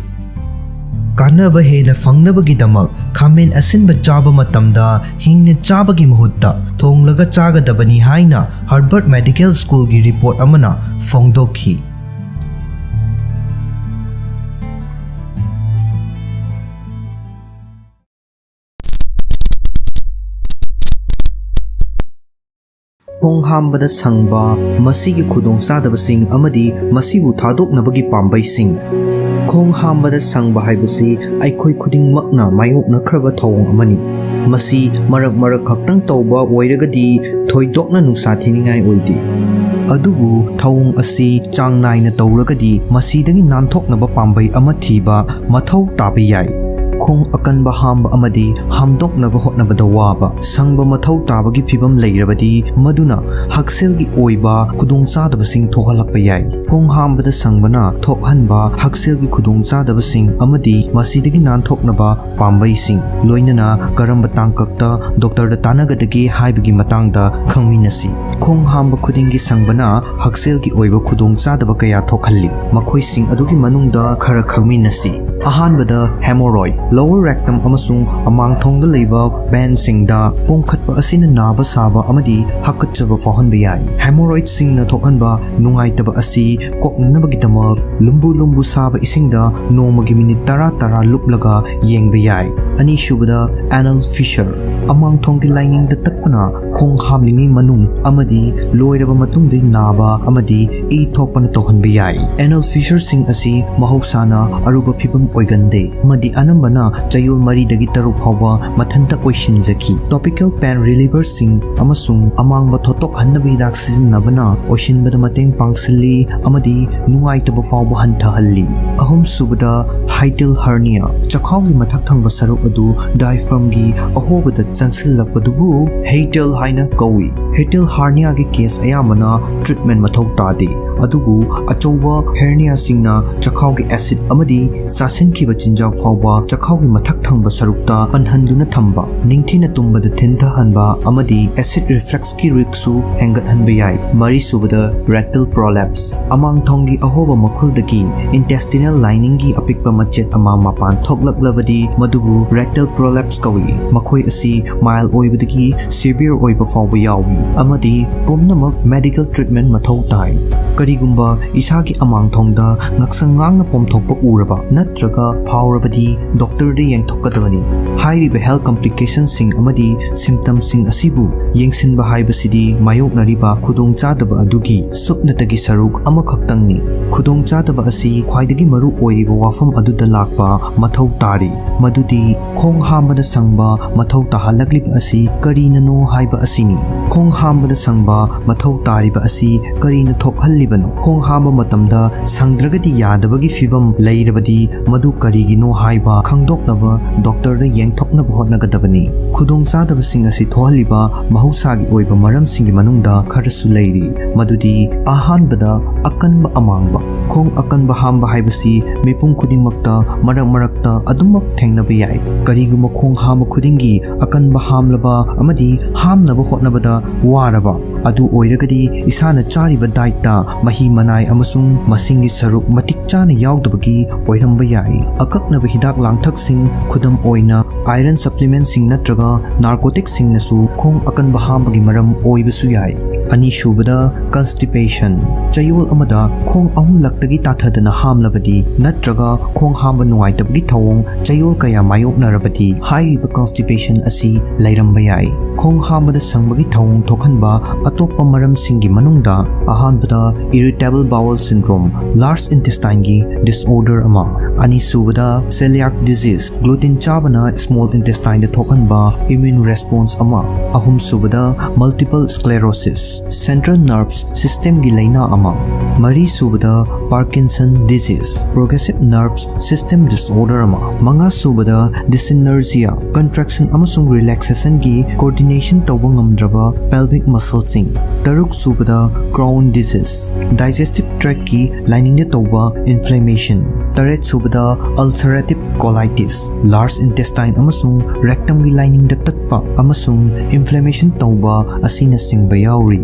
ꯀꯥꯟꯅꯕ ꯍꯦꯟꯅ ꯐꯪꯅꯕꯒꯤꯗꯃꯛ ꯈꯥꯃꯦꯟ ꯑꯁꯤꯟꯕ ꯆꯥꯕ ꯃꯇꯝꯗ ꯍꯤꯡꯅ ꯆꯥꯕꯒꯤ ꯃꯍꯨꯠꯇ ꯊꯣꯡꯂꯒ ꯆꯥꯒꯗꯕꯅꯤ ꯍꯥꯏꯅ Harvard Medical Schoolꯒꯤ report ꯑꯃꯅ ꯐꯣꯡꯗꯣꯛꯈꯤ꯫ ꯈꯣꯡ ꯍꯥꯝꯕꯗ ꯁꯪꯕ, ꯃꯁꯤꯒꯤ ꯈꯨꯗꯣꯡꯆꯥꯗꯕꯁꯤꯡ ꯑꯃꯗꯤ ꯃꯁꯤꯕꯨ ꯊꯥꯗꯣꯛꯅꯕꯒꯤ ꯄꯥꯝꯕꯩꯁꯤꯡ꯫ ꯈꯣꯡ ꯍꯥꯝꯕꯗ ꯁꯪꯕ ꯍꯥꯏꯕꯁꯤ ꯑꯩꯈꯣꯏ ꯈꯨꯗꯤꯡꯃꯛꯅ ꯃꯥꯌꯣꯛꯅꯈ꯭ꯔꯕ ꯊꯧꯑꯣꯡ ꯑꯃꯅꯤ꯫ ꯃꯁꯤ ꯃꯔꯛ ꯃꯔꯛ ꯈꯛꯇꯪ ꯇꯧꯕ ꯑꯣꯏꯔꯒꯗꯤ ꯊꯣꯏꯗꯣꯛꯅ ꯅꯨꯡꯁꯥ ꯊꯤꯅꯤꯡꯉꯥꯏ ꯑꯣꯏꯗꯦ꯫ ꯑꯗꯨꯕꯨ ꯊꯧꯑꯣꯡ ꯑꯁꯤ ꯆꯥꯡ ꯅꯥꯏꯅ ꯇꯧꯔꯒꯗꯤ ꯃꯁꯤꯗꯒꯤ ꯅꯥꯟꯊꯣꯛꯅꯕ ꯄꯥꯝꯕꯩ ꯑꯃ ꯊꯤꯕ ꯃꯊꯧ ꯇꯥꯕ ꯌꯥꯏ꯫ ꯈꯣꯡ ꯑꯀꯟꯕ ꯍꯥꯝꯕ ꯑꯃꯗꯤ ꯍꯥꯝꯗꯣꯛꯅꯕ ꯍꯣꯠꯅꯕꯗ ꯋꯥꯕ, ꯁꯪꯕ ꯃꯊꯧ ꯇꯥꯕꯒꯤ ꯐꯤꯚꯝ ꯂꯩꯔꯕꯗꯤ ꯃꯗꯨꯅ ꯍꯛꯁꯦꯜꯒꯤ ꯑꯣꯏꯕ ꯈꯨꯗꯣꯡꯆꯥꯗꯕꯁꯤꯡ ꯊꯣꯛꯍꯜꯂꯛꯄ ꯌꯥꯏ꯫ ꯈꯣꯡ ꯍꯥꯝꯕꯗ ꯁꯪꯕꯅ ꯊꯣꯛꯍꯟꯕ ꯍꯛꯁꯦꯜꯒꯤ ꯈꯨꯗꯣꯡꯆꯥꯗꯕꯁꯤꯡ ꯑꯃꯗꯤ ꯃꯁꯤꯗꯒꯤ ꯅꯥꯟꯊꯣꯛꯅꯕ ꯄꯥꯝꯕꯩꯁꯤꯡ, ꯂꯣꯏꯅꯅ ꯀꯔꯝꯕ ꯇꯥꯡꯀꯛꯇ ꯗꯣꯛꯇꯔꯗ ꯇꯥꯟꯅꯒꯗꯒꯦ ꯍꯥꯏꯕꯒꯤ ꯃꯇꯥꯡꯗ ꯈꯪꯃꯤꯟꯅꯁꯤ꯫ ꯈꯣꯡ ꯍꯥꯝꯕ ꯈꯨꯗꯤꯡꯒꯤ ꯁꯪꯕꯅ ꯍꯛꯁꯦꯜꯒꯤ ꯑꯣꯏꯕ ꯈꯨꯗꯣꯡꯆꯥꯗꯕ ꯀꯌꯥ ꯊꯣꯛꯍꯜꯂꯤ꯫ ꯃꯈꯣꯏꯁꯤꯡ ꯑꯗꯨꯒꯤ ꯃꯅꯨꯡꯗ ꯈꯔ ꯈꯪꯃꯤꯟꯅꯁꯤ꯫ ꯑꯍꯥꯟꯕꯗ, hemorrhoid꯫ Lower rectum ꯑꯃꯁꯨꯡ ꯑꯃꯥꯡꯊꯣꯡꯗ ꯂꯩꯕ veinꯁꯤꯡꯗ ꯄꯣꯝꯈꯠꯄ ꯑꯁꯤꯅ ꯅꯥꯕ ꯁꯥꯕ ꯑꯃꯗꯤ ꯍꯥꯀꯠꯆꯕ ꯐꯥꯎꯍꯟꯕ ꯌꯥꯏ꯫ Hemorrhoidꯁꯤꯡꯅ ꯊꯣꯛꯍꯟꯕ ꯅꯨꯡꯉꯥꯏꯇꯕ ꯑꯁꯤ ꯀꯣꯛꯅꯅꯕꯒꯤꯗꯃꯛ ꯂꯨꯝꯕꯨ ꯂꯨꯝꯕꯨ ꯁꯥꯕ ꯏꯁꯤꯡꯗ ꯅꯣꯡꯃꯒꯤ ꯃꯤꯅꯤꯠ ꯇꯔꯥ ꯇꯔꯥ ꯂꯨꯞꯂꯒ ꯌꯦꯡꯕ ꯌꯥꯏ꯫ ꯑꯅꯤꯁꯨꯕꯗ, anal fissure꯫ ꯑꯃꯥꯡꯊꯣꯡꯒꯤ ꯂꯥꯏꯅꯤꯡꯗ ꯇꯠꯄꯅ ꯈꯣꯡ ꯍꯥꯝꯂꯤꯉꯩ ꯃꯅꯨꯡ ꯑꯃꯗꯤ ꯂꯣꯏꯔꯕ ꯃꯇꯨꯡꯗ ꯅꯥꯕ ꯑꯃꯗꯤ ꯏ ꯊꯣꯛꯄꯅ ꯇꯧꯍꯟꯕ ꯌꯥꯏ꯫ Anal fissureꯁꯤꯡ ꯑꯁꯤ ꯃꯍꯧꯁꯥꯅ ꯑꯔꯨꯕ ꯐꯤꯚꯝ ꯑꯣꯏꯒꯟꯗꯦ ꯑꯃꯗꯤ ꯑꯅꯝꯕꯅ ꯆꯌꯣꯜ ꯃꯔꯤꯗꯒꯤ ꯇꯔꯨꯛ ꯐꯥꯎꯕ ꯃꯊꯟꯇ ꯑꯣꯏꯁꯤꯟꯖꯈꯤ꯫ Topical pain relieverꯁꯤꯡ ꯑꯃꯁꯨꯡ ꯑꯃꯥꯡꯕ ꯊꯣꯠꯇꯣꯛꯍꯟꯅꯕ ꯍꯤꯗꯥꯛ ꯁꯤꯖꯤꯟꯅꯕꯅ ꯑꯣꯏꯁꯤꯟꯕꯗ ꯃꯇꯦꯡ ꯄꯥꯡꯁꯤꯜꯂꯤ ꯑꯃꯗꯤ ꯅꯨꯡꯉꯥꯏꯇꯕ ꯐꯥꯎꯕ ꯍꯟꯊꯍꯜꯂꯤ꯫ ꯑꯍꯨꯝꯁꯨꯕꯗ, hiatal hernia꯫ ꯆꯈꯥꯎꯒꯤ ꯃꯊꯛ ꯊꯪꯕ ꯁꯔꯨꯛ ꯑꯗꯨ diaphragmꯒꯤ ꯑꯍꯣꯕꯗ ꯆꯪꯁꯤꯜꯂꯛꯄꯗꯨꯕꯨ hiatal ꯍꯥꯏꯅ ꯀꯧꯏ꯫ Hiatal herniaꯒꯤ case ꯑꯌꯥꯝꯕꯅ treatment ꯃꯊꯧ ꯇꯥꯗꯦ, ꯑꯗꯨꯕꯨ ꯑꯆꯧꯕ herniaꯁꯤꯡꯅ ꯆꯈꯥꯎꯒꯤ acid ꯑꯃꯗꯤ ꯆꯥꯁꯤꯟꯈꯤꯕ ꯆꯤꯟꯖꯥꯛ ꯐꯥꯎꯕ ꯆꯈꯥꯎꯒꯤ ꯃꯊꯛ ꯊꯪꯕ ꯁꯔꯨꯛꯇ ꯄꯟꯍꯟꯗꯨꯅ ꯊꯝꯕ, ꯅꯤꯡꯊꯤꯅ ꯇꯨꯝꯕꯗ ꯊꯤꯟꯊꯍꯟꯕ ꯑꯃꯗꯤ acid refluxꯀꯤ riskꯁꯨ ꯍꯦꯟꯒꯠꯍꯟꯕ ꯌꯥꯏ꯫ ꯃꯔꯤꯁꯨꯕꯗ, rectal polyps꯫ ꯑꯃꯥꯡꯊꯣꯡꯒꯤ ꯑꯍꯣꯕ ꯃꯈꯨꯜꯗꯒꯤ intestinal liningꯒꯤ ꯑꯄꯤꯛꯄ ꯃꯆꯦꯠ ꯑꯃ ꯃꯄꯥꯟ ꯊꯣꯛꯂꯛꯂꯕꯗꯤ ꯃꯗꯨꯕꯨ rectal polyps ꯀꯧꯏ꯫ ꯃꯈꯣꯏ ꯑꯁꯤ mild ꯑꯣꯏꯕꯗꯒꯤ severe ꯑꯣꯏꯕ ꯐꯥꯎꯕ ꯌꯥꯎꯏ ꯑꯃꯗꯤ ꯄꯨꯝꯅꯃꯛ medical treatment ꯃꯊꯧ ꯇꯥꯏ꯫ ꯀꯔꯤꯒꯨꯝꯕ ꯏꯁꯥꯒꯤ ꯑꯃꯥꯡꯊꯣꯡꯗ ꯉꯛꯁꯪ ꯉꯥꯡꯅ ꯄꯣꯝꯊꯣꯛꯄ ꯎꯔꯕ ꯅꯠꯇ꯭ꯔꯒ ꯐꯥꯎꯔꯕꯗꯤ doctorꯗ ꯌꯦꯡꯊꯣꯛꯀꯗꯕꯅꯤ꯫ ꯍꯥꯏꯔꯤꯕ health complicationꯁꯤꯡ ꯑꯃꯗꯤ symptomꯁꯤꯡ ꯑꯁꯤꯕꯨ ꯌꯦꯡꯁꯤꯟꯕ ꯍꯥꯏꯕꯁꯤꯗꯤ ꯃꯥꯌꯣꯛꯅꯔꯤꯕ ꯈꯨꯗꯣꯡꯆꯥꯗꯕ ꯑꯗꯨꯒꯤ ꯁꯨꯞꯅꯇꯒꯤ ꯁꯔꯨꯛ ꯑꯃꯈꯛꯇꯪꯅꯤ꯫ ꯈꯨꯗꯣꯡꯆꯥꯗꯕ ꯑꯁꯤ ꯈ꯭ꯋꯥꯏꯗꯒꯤ ꯃꯔꯨ ꯑꯣꯏꯔꯤꯕ ꯋꯥꯐꯝ ꯑꯗꯨꯗ ꯂꯥꯛꯄ ꯃꯊꯧ ꯇꯥꯔꯤ, ꯃꯗꯨꯗꯤ ꯈꯣꯡ ꯍꯥꯝꯕꯗ ꯁꯪꯕ ꯃꯊꯧ ꯇꯥꯍꯜꯂꯛꯂꯤꯕ ꯑꯁꯤ ꯀꯔꯤꯅꯅꯣ ꯍꯥꯏꯕ ꯑꯁꯤꯅꯤ꯫ ꯈꯣꯡ ꯍꯥꯝꯕꯗ ꯁꯪꯕ ꯃꯊꯧ ꯇꯥꯔꯤꯕ ꯑꯁꯤ ꯀꯔꯤꯅ ꯊꯣꯛꯍꯜꯂꯤꯕꯅꯣ? ꯈꯣꯡ ꯍꯥꯝꯕ ꯃꯇꯝꯗ ꯁꯪꯗ꯭ꯔꯒꯗꯤ ꯌꯥꯗꯕꯒꯤ ꯐꯤꯚꯝ ꯂꯩꯔꯕꯗꯤ ꯃꯗꯨ ꯀꯔꯤꯒꯤꯅꯣ ꯍꯥꯏꯕ ꯈꯪꯗꯣꯛꯅꯕ doctorꯗ ꯌꯦꯡꯊꯣꯛꯅꯕ ꯍꯣꯠꯅꯒꯗꯕꯅꯤ꯫ ꯈꯨꯗꯣꯡꯆꯥꯗꯕꯁꯤꯡ ꯑꯁꯤ ꯊꯣꯛꯍꯜꯂꯤꯕ ꯃꯍꯧꯁꯥꯒꯤ ꯑꯣꯏꯕ ꯃꯔꯝꯁꯤꯡꯒꯤ ꯃꯅꯨꯡꯗ ꯈꯔꯁꯨ ꯂꯩꯔꯤ, ꯃꯗꯨꯗꯤ ꯑꯍꯥꯟꯕꯗ ꯑꯀꯟꯕ ꯑꯃꯥꯡꯕ꯫ ꯈꯣꯡ ꯑꯀꯟꯕ ꯍꯥꯝꯕ ꯍꯥꯏꯕꯁꯤ ꯃꯤꯄꯨꯝ ꯈꯨꯗꯤꯡꯃꯛꯇ ꯃꯔꯛ ꯃꯔꯛꯇ ꯑꯗꯨꯃꯛ ꯊꯦꯡꯅꯕ ꯌꯥꯏ꯫ ꯀꯔꯤꯒꯨꯝꯕ ꯈꯣꯡ ꯍꯥꯝꯕ ꯈꯨꯗꯤꯡꯒꯤ ꯑꯀꯟꯕ ꯍꯥꯝꯂꯕ ꯑꯃꯗꯤ ꯍꯥꯝꯅꯕ ꯍꯣꯠꯅꯕꯗ ꯋꯥꯔꯕ ꯑꯗꯨ ꯑꯣꯏꯔꯒꯗꯤ ꯏꯁꯥꯅ ꯆꯥꯔꯤꯕ dietꯇ ꯃꯍꯤ ꯃꯅꯥꯏ ꯑꯃꯁꯨꯡ ꯃꯁꯤꯡꯒꯤ ꯁꯔꯨꯛ ꯃꯇꯤꯛ ꯆꯥꯅ ꯌꯥꯎꯗꯕꯒꯤ ꯑꯣꯏꯔꯝꯕ ꯌꯥꯏ꯫ ꯑꯀꯛꯅꯕ ꯍꯤꯗꯥꯛ ꯂꯥꯡꯊꯛꯁꯤꯡ, ꯈꯨꯗꯝ ꯑꯣꯏꯅ iron supplementꯁꯤꯡ ꯅꯠꯇ꯭ꯔꯒ narcoticꯁꯤꯡꯅꯁꯨ ꯈꯣꯡ ꯑꯀꯟꯕ ꯍꯥꯝꯕꯒꯤ ꯃꯔꯝ ꯑꯣꯏꯕꯁꯨ ꯌꯥꯏ꯫ ꯑꯅꯤꯁꯨꯕꯗ, constipation꯫ ꯆꯌꯣꯜ ꯑꯃꯗ ꯈꯣꯡ ꯑꯍꯨꯝꯂꯛꯇꯒꯤ ꯇꯥꯊꯗꯅ ꯍꯥꯝꯂꯕꯗꯤ ꯅꯠꯇ꯭ꯔꯒ ꯈꯣꯡ ꯍꯥꯝꯕ ꯅꯨꯡꯉꯥꯏꯇꯕꯒꯤ ꯊꯧꯑꯣꯡ ꯆꯌꯣꯜ ꯀꯌꯥ ꯃꯥꯌꯣꯛꯅꯔꯕꯗꯤ ꯍꯥꯏꯔꯤꯕ constipation ꯑꯁꯤ ꯂꯩꯔꯝꯕ ꯌꯥꯏ꯫ ꯈꯣꯡ ꯍꯥꯝꯕꯗ ꯁꯪꯕꯒꯤ ꯊꯧꯑꯣꯡ ꯊꯣꯛꯍꯟꯕ ꯑꯇꯣꯞꯄ ꯃꯔꯝꯁꯤꯡꯒꯤ ꯃꯅꯨꯡꯗ ꯑꯍꯥꯟꯕꯗ irritable bowel syndrome, large intestineꯒꯤ disorder ꯑꯃ, ꯑꯅꯤꯁꯨꯕꯗ celiac disease, gluten ꯆꯥꯕꯅ small intestineꯗ ꯊꯣꯛꯍꯟꯕ immune response ꯑꯃ, ꯑꯍꯨꯝꯁꯨꯕꯗ multiple sclerosis, central nerves systemꯒꯤ ꯂꯩꯅꯥ ꯑꯃ, ꯃꯔꯤꯁꯨꯕꯗ Parkinson disease, progressive nerves system disorder ꯑꯃ, ꯃꯉꯥꯁꯨꯕꯗ dyssynergia, contraction ꯑꯃꯁꯨꯡ relaxationꯒꯤ coordination ꯇꯧꯕ ꯉꯝꯗ꯭ꯔꯕ pelvic muscleꯁꯤꯡ, ꯇꯔꯨꯛꯁꯨꯕꯗ Crohn disease, digestive tractꯀꯤ liningꯗ ꯇꯧꯕ inflammation, ꯇꯔꯦꯠꯁꯨꯕꯗ ulcerative colitis, large intestine ꯑꯃꯁꯨꯡ rectumꯒꯤ liningꯗ ꯇꯠꯄ ꯑꯃꯁꯨꯡ inflammation ꯇꯧꯕ ꯑꯁꯤꯅꯆꯤꯡꯕ ꯌꯥꯎꯔꯤ꯫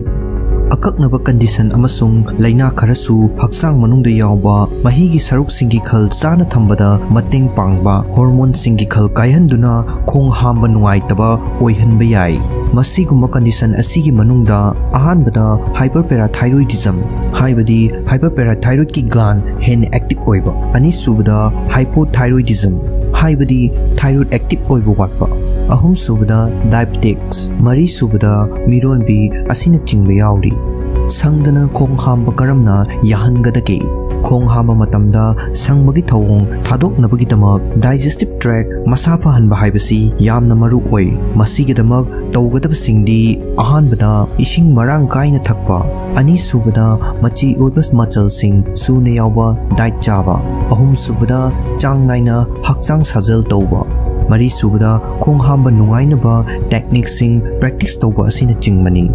ꯑꯀꯛꯅꯕ condition ꯑꯃꯁꯨꯡ ꯂꯩꯅꯥ ꯈꯔꯁꯨ ꯍꯛꯆꯥꯡ ꯃꯅꯨꯡꯗ ꯌꯥꯎꯕ ꯃꯍꯤꯒꯤ ꯁꯔꯨꯛꯁꯤꯡꯒꯤ ꯈꯜ ꯆꯥꯅ ꯊꯝꯕꯗ ꯃꯇꯦꯡ ꯄꯥꯡꯕ hormoneꯁꯤꯡꯒꯤ ꯈꯜ ꯀꯥꯏꯍꯟꯗꯨꯅ ꯈꯣꯡ ꯍꯥꯝꯕ ꯅꯨꯡꯉꯥꯏꯇꯕ ꯑꯣꯏꯍꯟꯕ ꯌꯥꯏ꯫ ꯃꯁꯤꯒꯨꯝꯕ condition ꯑꯁꯤꯒꯤ ꯃꯅꯨꯡꯗ ꯑꯍꯥꯟꯕꯗ hyperparathyroidism, ꯍꯥꯏꯕꯗꯤ hyperparathyroidꯀꯤ gland ꯍꯦꯟꯅ active ꯑꯣꯏꯕ, ꯑꯅꯤꯁꯨꯕꯗ hypothyroidism, ꯍꯥꯏꯕꯗꯤ thyroid active ꯑꯣꯏꯕ ꯋꯥꯠꯄ, ꯑꯍꯨꯝꯁꯨꯕꯗ diabetics, ꯃꯔꯤꯁꯨꯕꯗ ꯃꯤꯔꯣꯟꯕꯤ ꯑꯁꯤꯅꯆꯤꯡꯕ ꯌꯥꯎꯔꯤ꯫ ꯁꯪꯗꯅ ꯈꯣꯡ ꯍꯥꯝꯕ ꯀꯔꯝꯅ ꯌꯥꯍꯟꯒꯗꯒꯦ? ꯈꯣꯡ ꯍꯥꯝꯕ ꯃꯇꯝꯗ ꯁꯪꯕꯒꯤ ꯊꯧꯑꯣꯡ ꯊꯥꯗꯣꯛꯅꯕꯒꯤꯗꯃꯛ digestive tract ꯃꯁꯥ ꯐꯍꯟꯕ ꯍꯥꯏꯕꯁꯤ ꯌꯥꯝꯅ ꯃꯔꯨ ꯑꯣꯏ꯫ ꯃꯁꯤꯒꯤꯗꯃꯛ ꯇꯧꯒꯗꯕꯁꯤꯡꯗꯤ, ꯑꯍꯥꯟꯕꯗ, ꯏꯁꯤꯡ ꯃꯔꯥꯡ ꯀꯥꯏꯅ ꯊꯛꯄ, ꯑꯅꯤꯁꯨꯕꯗ, ꯃꯆꯤ ꯑꯣꯏꯕ ꯃꯆꯜꯁꯤꯡ ꯁꯨꯅ ꯌꯥꯎꯕ diet ꯆꯥꯕ, ꯑꯍꯨꯝꯁꯨꯕꯗ, ꯆꯥꯡ ꯅꯥꯏꯅ ꯍꯛꯆꯥꯡ ꯁꯥꯖꯦꯜ ꯇꯧꯕ, ꯃꯔꯤꯁꯨꯕꯗ, ꯈꯣꯡ ꯍꯥꯝꯕ ꯅꯨꯡꯉꯥꯏꯅꯕ techniqueꯁꯤꯡ practice ꯇꯧꯕ ꯑꯁꯤꯅꯆꯤꯡꯕꯅꯤ꯫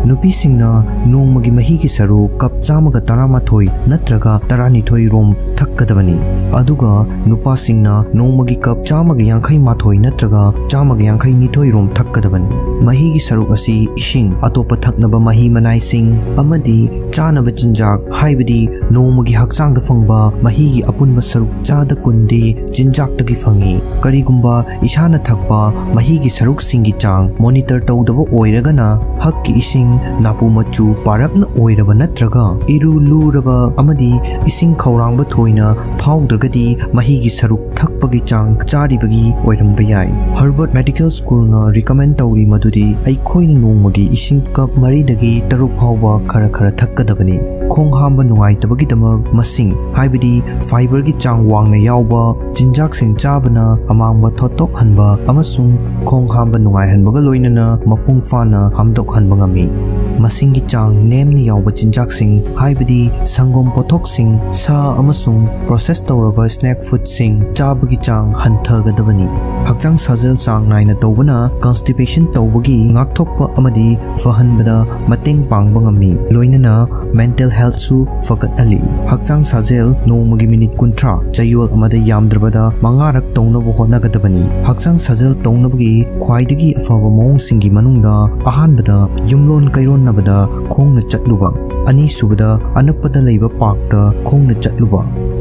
ꯅꯨꯄꯤꯁꯤꯡꯅ ꯅꯣꯡꯃꯒꯤ ꯃꯍꯤꯒꯤ ꯁꯔꯨꯛ ꯀꯞ ꯆꯥꯝꯃꯒ ꯇꯔꯥꯃꯥꯊꯣꯏ ꯅꯠꯇ꯭ꯔꯒ ꯇꯔꯥꯅꯤꯊꯣꯏ ꯔꯣꯝ ꯊꯛꯀꯗꯕꯅꯤ, ꯑꯗꯨꯒ ꯅꯨꯄꯥꯁꯤꯡꯅ ꯅꯣꯡꯃꯒꯤ ꯀꯞ ꯆꯥꯝꯃꯒ ꯌꯥꯡꯈꯩ ꯃꯥꯊꯣꯏ ꯅꯠꯇ꯭ꯔꯒ ꯆꯥꯝꯃꯒ ꯌꯥꯡꯈꯩ ꯅꯤꯊꯣꯏ ꯔꯣꯝ ꯊꯛꯀꯗꯕꯅꯤ꯫ ꯃꯍꯤꯒꯤ ꯁꯔꯨꯛ ꯑꯁꯤ ꯏꯁꯤꯡ, ꯑꯇꯣꯞꯄ ꯊꯛꯅꯕ ꯃꯍꯤ ꯃꯅꯥꯏꯁꯤꯡ ꯑꯃꯗꯤ ꯆꯥꯅꯕ ꯆꯤꯟꯖꯥꯛ, ꯍꯥꯏꯕꯗꯤ ꯅꯣꯡꯃꯒꯤ ꯍꯛꯆꯥꯡꯗ ꯐꯪꯕ ꯃꯍꯤꯒꯤ ꯑꯄꯨꯟꯕ ꯁꯔꯨꯛ ꯆꯥꯗ ꯀꯨꯟꯗꯤ ꯆꯤꯟꯖꯥꯛꯇꯒꯤ ꯐꯪꯏ꯫ ꯀꯔꯤꯒꯨꯝꯕ ꯏꯁꯥꯅ ꯊꯛꯄ ꯃꯍꯤꯒꯤ ꯁꯔꯨꯛꯁꯤꯡꯒꯤ ꯆꯥꯡ ꯃꯣꯅꯤꯇꯔ ꯇꯧꯗꯕ ꯑꯣꯏꯔꯒꯅ, ꯍꯛꯀꯤ ꯏꯁꯤꯡ ꯅꯥꯄꯨ ꯃꯆꯨ ꯄꯥꯔꯞꯅ ꯑꯣꯏꯔꯕ ꯅꯠꯇ꯭ꯔꯒ ꯏꯔꯨ ꯂꯨꯔꯕ ꯑꯃꯗꯤ ꯏꯁꯤꯡ ꯈꯧꯔꯥꯡꯕ ꯊꯣꯏꯅ ꯐꯥꯎꯗ꯭ꯔꯒꯗꯤ, ꯃꯍꯤꯒꯤ ꯁꯔꯨꯛ ꯊꯛꯄꯒꯤ ꯆꯥꯡ ꯆꯥꯔꯤꯕꯒꯤ ꯑꯣꯏꯔꯝꯕ ꯌꯥꯏ꯫ ꯍꯔꯕꯔꯠ ꯃꯦꯗꯤꯀꯦꯜ ꯁ꯭ꯀꯨꯜꯅ ꯔꯤꯀꯃꯦꯟ ꯇꯧꯔꯤ ꯃꯗꯨꯗꯤ ꯑꯩꯈꯣꯏꯅ ꯅꯣꯡꯃꯒꯤ ꯏꯁꯤꯡ ꯀꯞ ꯃꯔꯤꯗꯒꯤ ꯇꯔꯨꯛ ꯐꯥꯎꯕ ꯈꯔ ꯈꯔ ꯊꯛꯀꯗꯕꯅꯤ꯫ ꯈꯣꯡ ꯍꯥꯝꯕ ꯅꯨꯡꯉꯥꯏꯇꯕꯒꯤꯗꯃꯛ ꯃꯁꯤꯡ, ꯍꯥꯏꯕꯗꯤ ꯐꯥꯏꯕꯔꯒꯤ ꯆꯥꯡ ꯋꯥꯡꯅ ꯌꯥꯎꯕ ꯆꯤꯟꯖꯥꯛꯁꯤꯡ ꯆꯥꯕꯅ ꯑꯃꯥꯡꯕ ꯊꯣꯠꯇꯣꯛꯍꯟꯕ ꯑꯃꯁꯨꯡ ꯈꯣꯡ ꯍꯥꯝꯕ ꯅꯨꯡꯉꯥꯏꯍꯟꯕꯒ ꯂꯣꯏꯅꯅ ꯃꯄꯨꯡ ꯐꯥꯅ ꯍꯥꯝꯗꯣꯛꯍꯟꯕ ꯉꯝꯃꯤ꯫ ꯃꯁꯤꯡꯒꯤ ꯆꯥꯡ ꯅꯦꯝꯅ ꯌꯥꯎꯕ ꯆꯤꯟꯖꯥꯛꯁꯤꯡ, ꯍꯥꯏꯕꯗꯤ ꯁꯪꯒꯣꯝ ꯄꯣꯠꯊꯣꯛꯁꯤꯡ, ꯁꯥ ꯑꯃꯁꯨꯡ ꯄ꯭ꯔꯣꯁꯦꯁ ꯇꯧꯔꯕ ꯁ꯭ꯅꯦꯛ ꯐꯨꯗꯁꯤꯡ ꯆꯥꯕꯒꯤ ꯆꯥꯡ ꯍꯟꯊꯒꯗꯕꯅꯤ꯫ ꯍꯛꯆꯥꯡ ꯁꯥꯖꯦꯜ ꯆꯥꯡ ꯅꯥꯏꯅ ꯇꯧꯕꯅ ꯀꯟꯁꯇꯤꯄꯦꯁꯟ ꯇꯧꯕꯒꯤ ꯉꯥꯛꯊꯣꯛꯄ ꯑꯃꯗꯤ ꯐꯍꯟꯕꯗ ꯃꯇꯦꯡ ꯄꯥꯡꯕ ꯉꯝꯃꯤ, ꯂꯣꯏꯅꯅ ꯃꯦꯟꯇꯦꯜ ꯍꯦꯜꯊꯁꯨ ꯐꯒꯠꯍꯜꯂꯤ꯫ ꯍꯛꯆꯥꯡ ꯁꯥꯖꯦꯜ ꯅꯣꯡꯃꯒꯤ ꯃꯤꯅꯤꯠ ꯀꯨꯟꯊ꯭ꯔꯥ, ꯆꯌꯣꯜ ꯑꯃꯗ ꯌꯥꯝꯗ꯭ꯔꯕꯗ ꯃꯉꯥꯔꯛ ꯇꯧꯅꯕ ꯍꯣꯠꯅꯒꯗꯕꯅꯤ꯫ ꯍꯛꯆꯥꯡ ꯁꯥꯖꯦꯜ ꯇꯧꯅꯕꯒꯤ ꯈ꯭ꯋꯥꯏꯗꯒꯤ ꯑꯐꯕ ꯃꯑꯣꯡꯁꯤꯡꯒꯤ ꯃꯅꯨꯡꯗ ꯑꯍꯥꯟꯕꯗ ꯌꯨꯝꯂꯣꯟ ꯀꯩꯔꯣꯟꯅꯕꯗ ꯈꯣꯡꯅ ꯆꯠꯂꯨꯕ, ꯑꯅꯤꯁꯨꯕꯗ ꯑꯅꯛꯄꯗ ꯂꯩꯕ ꯄꯥꯔꯛꯇ ꯈꯣꯡꯅ ꯆꯠꯂꯨꯕ,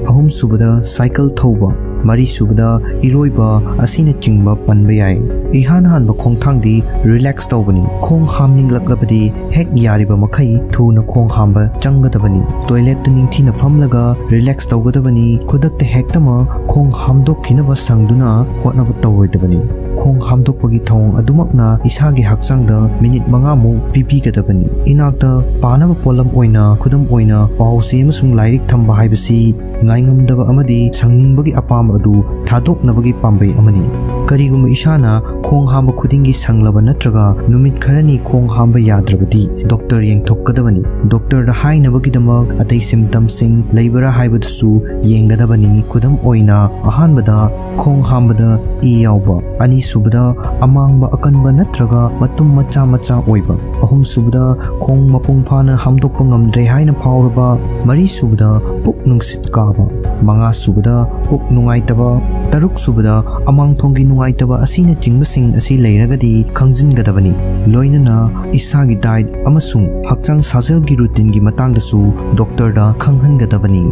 ꯑꯍꯨꯝꯁꯨꯕꯗ ꯁꯥꯏꯀꯜ ꯊꯧꯕ, ꯃꯔꯤꯁꯨꯕꯗ ꯏꯔꯣꯏꯕ ꯑꯁꯤꯅꯆꯤꯡꯕ ꯄꯟꯕ ꯌꯥꯏ꯫ ꯏꯍꯥꯟ ꯍꯥꯟꯕ ꯈꯣꯡꯊꯥꯡꯗꯤ ꯔꯤꯂꯦꯛꯁ ꯇꯧꯕꯅꯤ꯫ ꯈꯣꯡ ꯍꯥꯝꯅꯤꯡꯂꯛꯂꯕꯗꯤ ꯍꯦꯛ ꯌꯥꯔꯤꯕ ꯃꯈꯩ ꯊꯨꯅ ꯈꯣꯡ ꯍꯥꯝꯕ ꯆꯪꯒꯗꯕꯅꯤ꯫ ꯇꯣꯏꯂꯦꯠꯇ ꯅꯤꯡꯊꯤꯅ ꯐꯝꯂꯒ ꯔꯤꯂꯦꯛꯁ ꯇꯧꯒꯗꯕꯅꯤ꯫ ꯈꯨꯗꯛꯇ ꯍꯦꯛꯇꯃꯛ ꯈꯣꯡ ꯍꯥꯝꯗꯣꯛꯈꯤꯅꯕ ꯁꯪꯗꯨꯅ ꯍꯣꯠꯅꯕ ꯇꯧꯔꯣꯏꯗꯕꯅꯤ꯫ ꯈꯣꯡ ꯍꯥꯝꯗꯣꯛꯄꯒꯤ ꯊꯧꯑꯣꯡ ꯑꯗꯨꯃꯛꯅ ꯏꯁꯥꯒꯤ ꯍꯛꯆꯥꯡꯗ ꯃꯤꯅꯤꯠ ꯃꯉꯥꯃꯨꯛ ꯄꯤꯕꯤꯒꯗꯕꯅꯤ꯫ ꯏꯅꯥꯛꯇ ꯄꯥꯅꯕ ꯄꯣꯠꯂꯝ ꯑꯣꯏꯅ, ꯈꯨꯗꯝ ꯑꯣꯏꯅ, ꯄꯥꯎꯆꯦ ꯑꯃꯁꯨꯡ ꯂꯥꯏꯔꯤꯛ ꯊꯝꯕ ꯍꯥꯏꯕꯁꯤ ꯉꯥꯏꯉꯝꯗꯕ ꯑꯃꯗꯤ ꯁꯪꯅꯤꯡꯕꯒꯤ ꯑꯄꯥꯝꯕ ꯑꯗꯨ ꯊꯥꯗꯣꯛꯅꯕꯒꯤ ꯄꯥꯝꯕꯩ ꯑꯃꯅꯤ꯫ ꯀꯔꯤꯒꯨꯝꯕ ꯏꯁꯥꯅ ꯈꯣꯡ ꯍꯥꯝꯕ ꯈꯨꯗꯤꯡꯒꯤ ꯁꯪꯂꯕ ꯅꯠꯇ꯭ꯔꯒ ꯅꯨꯃꯤꯠ ꯈꯔꯅꯤ ꯈꯣꯡ ꯍꯥꯝꯕ ꯌꯥꯗ꯭ꯔꯕꯗꯤ, ꯗꯣꯛꯇꯔ ꯌꯦꯡꯊꯣꯛꯀꯗꯕꯅꯤ꯫ ꯗꯣꯛꯇꯔꯗ ꯍꯥꯏꯅꯕꯒꯤꯗꯃꯛ ꯑꯇꯩ ꯁꯤꯝꯇꯝꯁꯤꯡ ꯂꯩꯕ꯭ꯔꯥ ꯍꯥꯏꯕꯗꯨꯁꯨ ꯌꯦꯡꯒꯗꯕꯅꯤ꯫ ꯈꯨꯗꯝ ꯑꯣꯏꯅ, ꯑꯍꯥꯟꯕꯗ ꯈꯣꯡ ꯍꯥꯝꯕꯗ ꯏ ꯌꯥꯎꯕ, ꯑꯅꯤꯁꯨꯕꯗ ꯑꯃꯥꯡꯕ ꯑꯀꯟꯕ ꯅꯠꯇ꯭ꯔꯒ ꯃꯇꯨꯝ ꯃꯆꯥ ꯃꯆꯥ ꯑꯣꯏꯕ, ꯑꯍꯨꯝꯁꯨꯕꯗ ꯈꯣꯡ ꯃꯄꯨꯡ ꯐꯥꯅ ꯍꯥꯝꯗꯣꯛꯄ ꯉꯝꯗ꯭ꯔꯦ ꯍꯥꯏꯅ ꯐꯥꯎꯔꯕ, ꯃꯔꯤꯁꯨꯕꯗ ꯄꯨꯛ ꯅꯨꯡꯁꯤꯠ ꯀꯥꯕ, ꯃꯉꯥꯁꯨꯕꯗ ꯄꯨꯛ ꯅꯨꯡꯉꯥꯏꯇꯕ, ꯇꯔꯨꯛꯁꯨꯕꯗ, ꯑꯃꯥꯡꯊꯣꯡꯒꯤ ꯅꯨꯡꯉꯥꯏꯇꯕ ꯑꯁꯤꯅꯆꯤꯡꯕꯁꯤꯡ ꯑꯁꯤ ꯂꯩꯔꯒꯗꯤ ꯈꯪꯖꯤꯟꯒꯗꯕꯅꯤ꯫ ꯂꯣꯏꯅꯅ ꯏꯁꯥꯒꯤ diet ꯑꯃꯁꯨꯡ ꯍꯛꯆꯥꯡ ꯁꯥꯖꯦꯜꯒꯤ routineꯒꯤ ꯃꯇꯥꯡꯗꯁꯨ doctorꯗ ꯈꯪꯍꯟꯒꯗꯕꯅꯤ꯫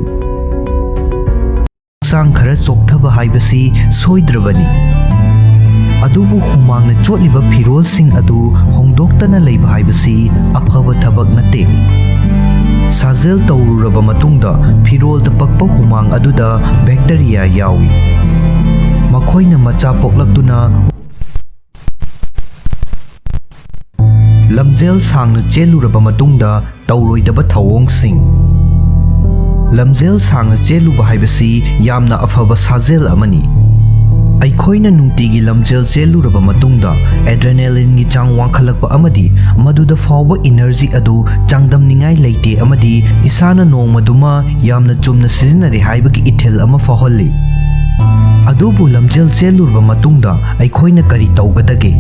ꯍꯛꯆꯥꯡ ꯈꯔ ꯆꯣꯛꯊꯕ ꯍꯥꯏꯕꯁꯤ ꯁꯣꯏꯗ꯭ꯔꯕꯅꯤ, ꯑꯗꯨꯕꯨ ꯍꯨꯃꯥꯡꯅ ꯆꯣꯠꯂꯤꯕ ꯐꯤꯔꯣꯜꯁꯤꯡ ꯑꯗꯨ ꯍꯣꯡꯗꯣꯛꯇꯅ ꯂꯩꯕ ꯍꯥꯏꯕꯁꯤ ꯑꯐꯕ ꯊꯕꯛ ꯅꯠꯇꯦ꯫ ꯁꯥꯖꯦꯜ ꯇꯧꯔꯨꯔꯕ ꯃꯇꯨꯡꯗ ꯐꯤꯔꯣꯜꯗ ꯄꯛꯄ ꯍꯨꯃꯥꯡ ꯑꯗꯨꯗ bacteria ꯌꯥꯎꯏ, ꯃꯈꯣꯏꯅ ꯃꯆꯥ ꯄꯣꯛꯂꯛꯇꯨꯅ ꯂꯝꯖꯦꯜ ꯁꯥꯡꯅ ꯆꯦꯜꯂꯨꯔꯕ ꯃꯇꯨꯡꯗ ꯇꯧꯔꯣꯏꯗꯕ ꯊꯧꯑꯣꯡꯁꯤꯡ꯫ ꯂꯝꯖꯦꯜ ꯁꯥꯡꯅ ꯆꯦꯜꯂꯨꯕ ꯍꯥꯏꯕꯁꯤ ꯌꯥꯝꯅ ꯑꯐꯕ ꯁꯥꯖꯦꯜ ꯑꯃꯅꯤ꯫ ꯑꯩꯈꯣꯏꯅ ꯅꯨꯡꯇꯤꯒꯤ ꯂꯝꯖꯦꯜ ꯆꯦꯜꯂꯨꯔꯕ ꯃꯇꯨꯡꯗ adrenalineꯒꯤ ꯆꯥꯡ ꯋꯥꯡꯈꯠꯂꯛꯄ ꯑꯃꯗꯤ ꯃꯗꯨꯗ ꯐꯥꯎꯕ energy ꯑꯗꯨ ꯆꯥꯡꯗꯝꯅꯤꯡꯉꯥꯏ ꯂꯩꯇꯦ ꯑꯃꯗꯤ ꯏꯁꯥꯅ ꯅꯣꯡꯃꯗꯨꯃ ꯌꯥꯝꯅ ꯆꯨꯝꯅ ꯁꯤꯖꯤꯟꯅꯔꯦ ꯍꯥꯏꯕꯒꯤ ꯏꯊꯤꯜ ꯑꯃ ꯐꯥꯎꯍꯜꯂꯤ꯫ ꯑꯗꯨꯕꯨ ꯂꯝꯖꯦꯜ ꯆꯦꯜꯂꯨꯔꯕ ꯃꯇꯨꯡꯗ ꯑꯩꯈꯣꯏꯅ ꯀꯔꯤ ꯇꯧꯒꯗꯒꯦ?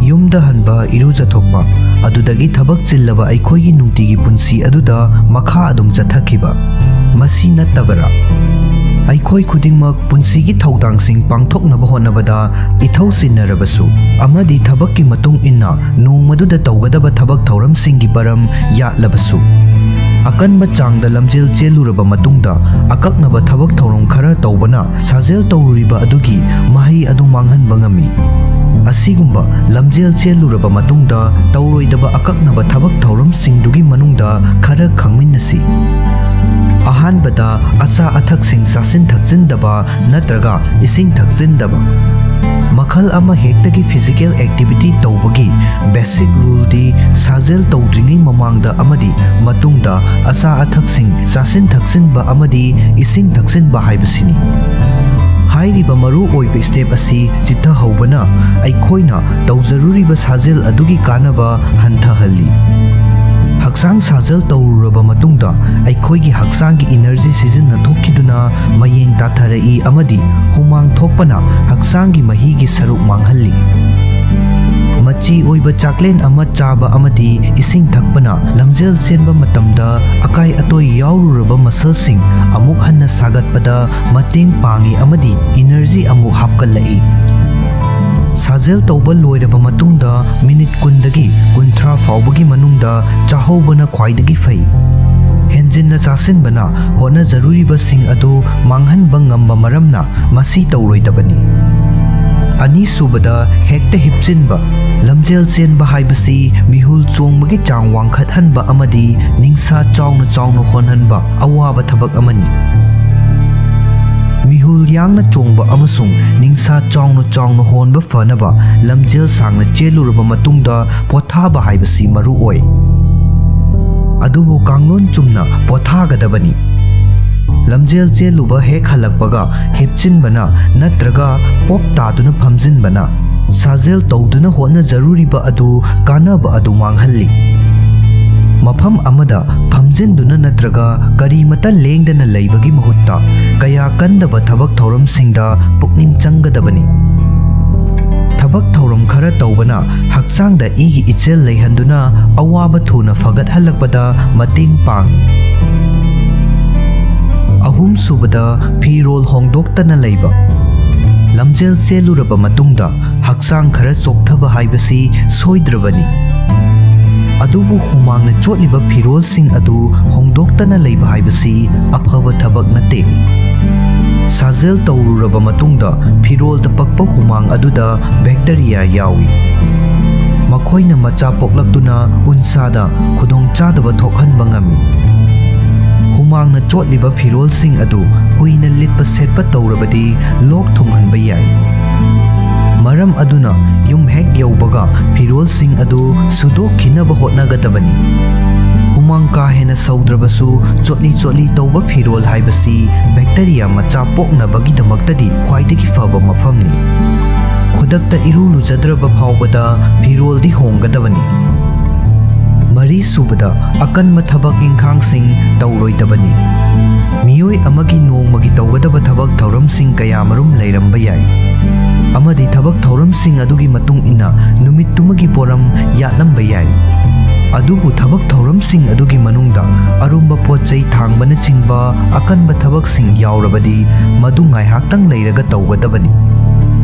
ꯌꯨꯝꯗ ꯍꯟꯕ, ꯏꯔꯨꯖꯊꯣꯛꯄ, ꯑꯗꯨꯗꯒꯤ ꯊꯕꯛ ꯆꯤꯜꯂꯕ ꯑꯩꯈꯣꯏꯒꯤ ꯅꯨꯡꯇꯤꯒꯤ ꯄꯨꯟꯁꯤ ꯑꯗꯨꯗ ꯃꯈꯥ ꯑꯗꯨꯝ ꯆꯠꯊꯈꯤꯕ, ꯃꯁꯤ ꯅꯠꯇꯕꯔꯥ? ꯑꯩꯈꯣꯏ ꯈꯨꯗꯤꯡꯃꯛ ꯄꯨꯟꯁꯤꯒꯤ ꯊꯧꯗꯥꯡꯁꯤꯡ ꯄꯥꯡꯊꯣꯛꯅꯕ ꯍꯣꯠꯅꯕꯗ ꯏꯊꯧ ꯆꯤꯟꯅꯔꯕꯁꯨ ꯑꯃꯗꯤ ꯊꯕꯛꯀꯤ ꯃꯇꯨꯡ ꯏꯟꯅ ꯅꯣꯡꯃꯗꯨꯗ ꯇꯧꯒꯗꯕ ꯊꯕꯛ ꯊꯧꯔꯝꯁꯤꯡꯒꯤ ꯃꯔꯝ ꯌꯥꯠꯂꯕꯁꯨ, ꯑꯀꯟꯕ ꯆꯥꯡꯗ ꯂꯝꯖꯦꯜ ꯆꯦꯜꯂꯨꯔꯕ ꯃꯇꯨꯡꯗ ꯑꯀꯛꯅꯕ ꯊꯕꯛ ꯊꯧꯔꯝ ꯈꯔ ꯇꯧꯕꯅ ꯁꯥꯖꯦꯜ ꯇꯧꯔꯨꯔꯤꯕ ꯑꯗꯨꯒꯤ ꯃꯍꯩ ꯑꯗꯨ ꯃꯥꯡꯍꯟꯕ ꯉꯝꯃꯤ꯫ ꯑꯁꯤꯒꯨꯝꯕ ꯂꯝꯖꯦꯜ ꯆꯦꯜꯂꯨꯔꯕ ꯃꯇꯨꯡꯗ ꯇꯧꯔꯣꯏꯗꯕ ꯑꯀꯛꯅꯕ ꯊꯕꯛ ꯊꯧꯔꯝꯁꯤꯡꯗꯨꯒꯤ ꯃꯅꯨꯡꯗ ꯈꯔ ꯈꯪꯃꯤꯟꯅꯁꯤ꯫ ꯑꯍꯥꯟꯕꯗ, ꯑꯆꯥ ꯑꯊꯛꯁꯤꯡ ꯆꯥꯁꯤꯟ ꯊꯛꯆꯤꯟꯗꯕ ꯅꯠꯇ꯭ꯔꯒ ꯏꯁꯤꯡ ꯊꯛꯆꯤꯟꯗꯕ꯫ ꯃꯈꯜ ꯑꯃ ꯍꯦꯛꯇꯒꯤ physical activity ꯇꯧꯕꯒꯤ basic ruleꯗꯤ ꯁꯥꯖꯦꯜ ꯇꯧꯗ꯭ꯔꯤꯉꯩ ꯃꯃꯥꯡꯗ ꯑꯃꯗꯤ ꯃꯇꯨꯡꯗ ꯑꯆꯥ ꯑꯊꯛꯁꯤꯡ ꯆꯥꯁꯤꯟ ꯊꯛꯆꯤꯟꯕ ꯑꯃꯗꯤ ꯏꯁꯤꯡ ꯊꯛꯆꯤꯟꯕ ꯍꯥꯏꯕꯁꯤꯅꯤ꯫ ꯍꯥꯏꯔꯤꯕ ꯃꯔꯨ ꯑꯣꯏꯕ step ꯑꯁꯤ ꯆꯤꯠꯊꯍꯧꯕꯅ ꯑꯩꯈꯣꯏꯅ ꯇꯧꯖꯔꯨꯔꯤꯕ ꯁꯥꯖꯦꯜ ꯑꯗꯨꯒꯤ ꯀꯥꯟꯅꯕ ꯍꯟꯊꯍꯜꯂꯤ꯫ ꯍꯛꯆꯥꯡ ꯁꯥꯖꯦꯜ ꯇꯧꯔꯨꯔꯕ ꯃꯇꯨꯡꯗ ꯑꯩꯈꯣꯏꯒꯤ ꯍꯛꯆꯥꯡꯒꯤ energy ꯁꯤꯖꯤꯟꯅꯊꯣꯛꯈꯤꯗꯨꯅ ꯃꯌꯦꯡ ꯇꯥꯊꯔꯛꯏ ꯑꯃꯗꯤ ꯍꯨꯃꯥꯡ ꯊꯣꯛꯄꯅ ꯍꯛꯆꯥꯡꯒꯤ ꯃꯍꯤꯒꯤ ꯁꯔꯨꯛ ꯃꯥꯡꯍꯜꯂꯤ꯫ ꯆꯤ ꯑꯣꯏꯕ ꯆꯥꯛꯂꯦꯟ ꯑꯃ ꯆꯥꯕ ꯑꯃꯗꯤ ꯏꯁꯤꯡ ꯊꯛꯄꯅ ꯂꯝꯖꯦꯜ ꯆꯦꯟꯕ ꯃꯇꯝꯗ ꯑꯀꯥꯏ ꯑꯇꯣꯏ ꯌꯥꯎꯔꯨꯔꯕ ꯃꯁꯜꯁꯤꯡ ꯑꯃꯨꯛ ꯍꯟꯅ ꯁꯥꯒꯠꯄꯗ ꯃꯇꯦꯡ ꯄꯥꯡꯏ ꯑꯃꯗꯤ ꯏꯅꯔꯖꯤ ꯑꯃꯨꯛ ꯍꯥꯞꯀꯠꯂꯛꯏ꯫ ꯁꯥꯖꯦꯜ ꯇꯧꯕ ꯂꯣꯏꯔꯕ ꯃꯇꯨꯡꯗ ꯃꯤꯅꯤꯠ ꯀꯨꯟꯗꯒꯤ ꯀꯨꯟꯊ꯭ꯔꯥ ꯐꯥꯎꯕꯒꯤ ꯃꯅꯨꯡꯗ ꯆꯥꯍꯧꯕꯅ ꯈ꯭ꯋꯥꯏꯗꯒꯤ ꯐꯩ꯫ ꯍꯦꯟꯖꯤꯟꯅ ꯆꯥꯁꯤꯟꯕꯅ ꯍꯣꯠꯅꯖꯔꯨꯔꯤꯕꯁꯤꯡ ꯑꯗꯨ ꯃꯥꯡꯍꯟꯕ ꯉꯝꯕ ꯃꯔꯝꯅ ꯃꯁꯤ ꯇꯧꯔꯣꯏꯗꯕꯅꯤ꯫ ꯑꯅꯤꯁꯨꯕꯗ, ꯍꯦꯛꯇ ꯍꯤꯞꯆꯤꯟꯕ꯫ ꯂꯝꯖꯦꯜ ꯆꯦꯟꯕ ꯍꯥꯏꯕꯁꯤ ꯃꯤꯍꯨꯜ ꯆꯣꯡꯕꯒꯤ ꯆꯥꯡ ꯋꯥꯡꯈꯠꯍꯟꯕ ꯑꯃꯗꯤ ꯅꯤꯡꯁꯥ ꯆꯥꯎꯅ ꯆꯥꯎꯅ ꯍꯣꯟꯍꯟꯕ ꯑꯋꯥꯕ ꯊꯕꯛ ꯑꯃꯅꯤ꯫ ꯃꯤꯍꯨꯜ ꯌꯥꯡꯅ ꯆꯣꯡꯕ ꯑꯃꯁꯨꯡ ꯅꯤꯡꯁꯥ ꯆꯥꯎꯅ ꯆꯥꯎꯅ ꯍꯣꯟꯕ ꯐꯅꯕ ꯂꯝꯖꯦꯜ ꯁꯥꯡꯅ ꯆꯦꯜꯂꯨꯔꯕ ꯃꯇꯨꯡꯗ ꯄꯣꯊꯥꯕ ꯍꯥꯏꯕꯁꯤ ꯃꯔꯨ ꯑꯣꯏ꯫ ꯑꯗꯨꯕꯨ ꯀꯥꯡꯂꯣꯟ ꯆꯨꯝꯅ ꯄꯣꯊꯥꯒꯗꯕꯅꯤ꯫ ꯂꯝꯖꯦꯜ ꯆꯦꯜꯂꯨꯕ ꯍꯦꯛ ꯍꯜꯂꯛꯄꯒ ꯍꯤꯞꯆꯤꯟꯕꯅ ꯅꯠꯇ꯭ꯔꯒ ꯄꯣꯞ ꯇꯥꯗꯨꯅ ꯐꯝꯖꯤꯟꯕꯅ ꯁꯥꯖꯦꯜ ꯇꯧꯗꯨꯅ ꯍꯣꯠꯅꯖꯔꯨꯔꯤꯕ ꯑꯗꯨ ꯀꯥꯟꯅꯕ ꯑꯗꯨ ꯃꯥꯡꯍꯜꯂꯤ꯫ ꯃꯐꯝ ꯑꯃꯗ ꯐꯝꯖꯤꯟꯗꯨꯅ ꯅꯠꯇ꯭ꯔꯒ ꯀꯔꯤꯃꯇ ꯂꯦꯡꯗꯅ ꯂꯩꯕꯒꯤ ꯃꯍꯨꯠꯇ ꯀꯌꯥ ꯀꯟꯗꯕ ꯊꯕꯛ ꯊꯧꯔꯝꯁꯤꯡꯗ ꯄꯨꯛꯅꯤꯡ ꯆꯪꯒꯗꯕꯅꯤ꯫ ꯊꯕꯛ ꯊꯧꯔꯝ ꯈꯔ ꯇꯧꯕꯅ ꯍꯛꯆꯥꯡꯗ ꯏꯒꯤ ꯏꯆꯦꯜ ꯂꯩꯍꯟꯗꯨꯅ ꯑꯋꯥꯕ ꯊꯨꯅ ꯐꯒꯠꯍꯜꯂꯛꯄꯗ ꯃꯇꯦꯡ ꯄꯥꯡꯏ꯫ ꯑꯍꯨꯝꯁꯨꯕꯗ, ꯐꯤꯔꯣꯜ ꯍꯣꯡꯗꯣꯛꯇꯅ ꯂꯩꯕ꯫ ꯂꯝꯖꯦꯜ ꯆꯦꯜꯂꯨꯔꯕ ꯃꯇꯨꯡꯗ ꯍꯛꯆꯥꯡ ꯈꯔ ꯆꯣꯛꯊꯕ ꯍꯥꯏꯕꯁꯤ ꯁꯣꯏꯗ꯭ꯔꯕꯅꯤ꯫ ꯑꯗꯨꯕꯨ ꯍꯨꯃꯥꯡꯅ ꯆꯣꯠꯂꯤꯕ ꯐꯤꯔꯣꯜꯁꯤꯡ ꯑꯗꯨ ꯍꯣꯡꯗꯣꯛꯇꯅ ꯂꯩꯕ ꯍꯥꯏꯕꯁꯤ ꯑꯐꯕ ꯊꯕꯛ ꯅꯠꯇꯦ꯫ ꯁꯥꯖꯦꯜ ꯇꯧꯔꯨꯔꯕ ꯃꯇꯨꯡꯗ ꯐꯤꯔꯣꯜꯗ ꯄꯛꯄ ꯍꯨꯃꯥꯡ ꯑꯗꯨꯗ ꯕꯦꯛꯇꯔꯤꯌꯥ ꯌꯥꯎꯏ꯫ ꯃꯈꯣꯏꯅ ꯃꯆꯥ ꯄꯣꯛꯂꯛꯇꯨꯅ ꯎꯟꯁꯥꯗ ꯈꯨꯗꯣꯡꯆꯥꯗꯕ ꯊꯣꯛꯍꯟꯕ ꯉꯝꯃꯤ꯫ ꯍꯨꯃꯥꯡꯅ ꯆꯣꯠꯂꯤꯕ ꯐꯤꯔꯣꯜꯁꯤꯡ ꯑꯗꯨ ꯀꯨꯏꯅ ꯂꯤꯠꯄ ꯁꯦꯠꯄ ꯇꯧꯔꯕꯗꯤ ꯂꯣꯛ ꯊꯨꯡꯍꯟꯕ ꯌꯥꯏ꯫ ꯃꯔꯝ ꯑꯗꯨꯅ ꯌꯨꯝ ꯍꯦꯛ ꯌꯧꯕꯒ ꯐꯤꯔꯣꯜꯁꯤꯡ ꯑꯗꯨ ꯁꯨꯗꯣꯛꯈꯤꯅꯕ ꯍꯣꯠꯅꯒꯗꯕꯅꯤ꯫ ꯍꯨꯃꯥꯡ ꯀꯥ ꯍꯦꯟꯅ ꯁꯧꯗ꯭ꯔꯕꯁꯨ, ꯆꯣꯠꯂꯤ ꯆꯣꯠꯂꯤ ꯇꯧꯕ ꯐꯤꯔꯣꯜ ꯍꯥꯏꯕꯁꯤ ꯕꯦꯛꯇꯔꯤꯌꯥ ꯃꯆꯥ ꯄꯣꯛꯅꯕꯒꯤꯗꯃꯛꯇꯗꯤ ꯈ꯭ꯋꯥꯏꯗꯒꯤ ꯐꯕ ꯃꯐꯝꯅꯤ꯫ ꯈꯨꯗꯛꯇ ꯏꯔꯨ ꯂꯨꯖꯗ꯭ꯔꯕ ꯐꯥꯎꯕꯗ ꯐꯤꯔꯣꯜꯗꯤ ꯍꯣꯡꯒꯗꯕꯅꯤ꯫ ꯃꯔꯤꯁꯨꯕꯗ, ꯑꯀꯟꯕ ꯊꯕꯛ ꯏꯪꯈꯥꯡꯁꯤꯡ ꯇꯧꯔꯣꯏꯗꯕꯅꯤ꯫ ꯃꯤꯑꯣꯏ ꯑꯃꯒꯤ ꯅꯣꯡꯃꯒꯤ ꯇꯧꯒꯗꯕ ꯊꯕꯛ ꯊꯧꯔꯝꯁꯤꯡ ꯀꯌꯥꯃꯔꯨꯝ ꯂꯩꯔꯝꯕ ꯌꯥꯏ꯫ ꯑꯃꯗꯤ ꯊꯕꯛ ꯊꯧꯔꯝꯁꯤꯡ ꯑꯗꯨꯒꯤ ꯃꯇꯨꯡ ꯏꯟꯅ ꯅꯨꯃꯤꯠꯇꯨꯃꯒꯤ ꯄꯣꯔꯝ ꯌꯥꯠꯂꯝꯕ ꯌꯥꯏ꯫ ꯑꯗꯨꯕꯨ ꯊꯕꯛ ꯊꯧꯔꯝꯁꯤꯡ ꯑꯗꯨꯒꯤ ꯃꯅꯨꯡꯗ ꯑꯔꯨꯝꯕ ꯄꯣꯠ ꯆꯩ ꯊꯥꯡꯕꯅꯆꯤꯡꯕ ꯑꯀꯟꯕ ꯊꯕꯛꯁꯤꯡ ꯌꯥꯎꯔꯕꯗꯤ ꯃꯗꯨ ꯉꯥꯏꯍꯥꯛꯇꯪ ꯂꯩꯔꯒ ꯇꯧꯒꯗꯕꯅꯤ꯫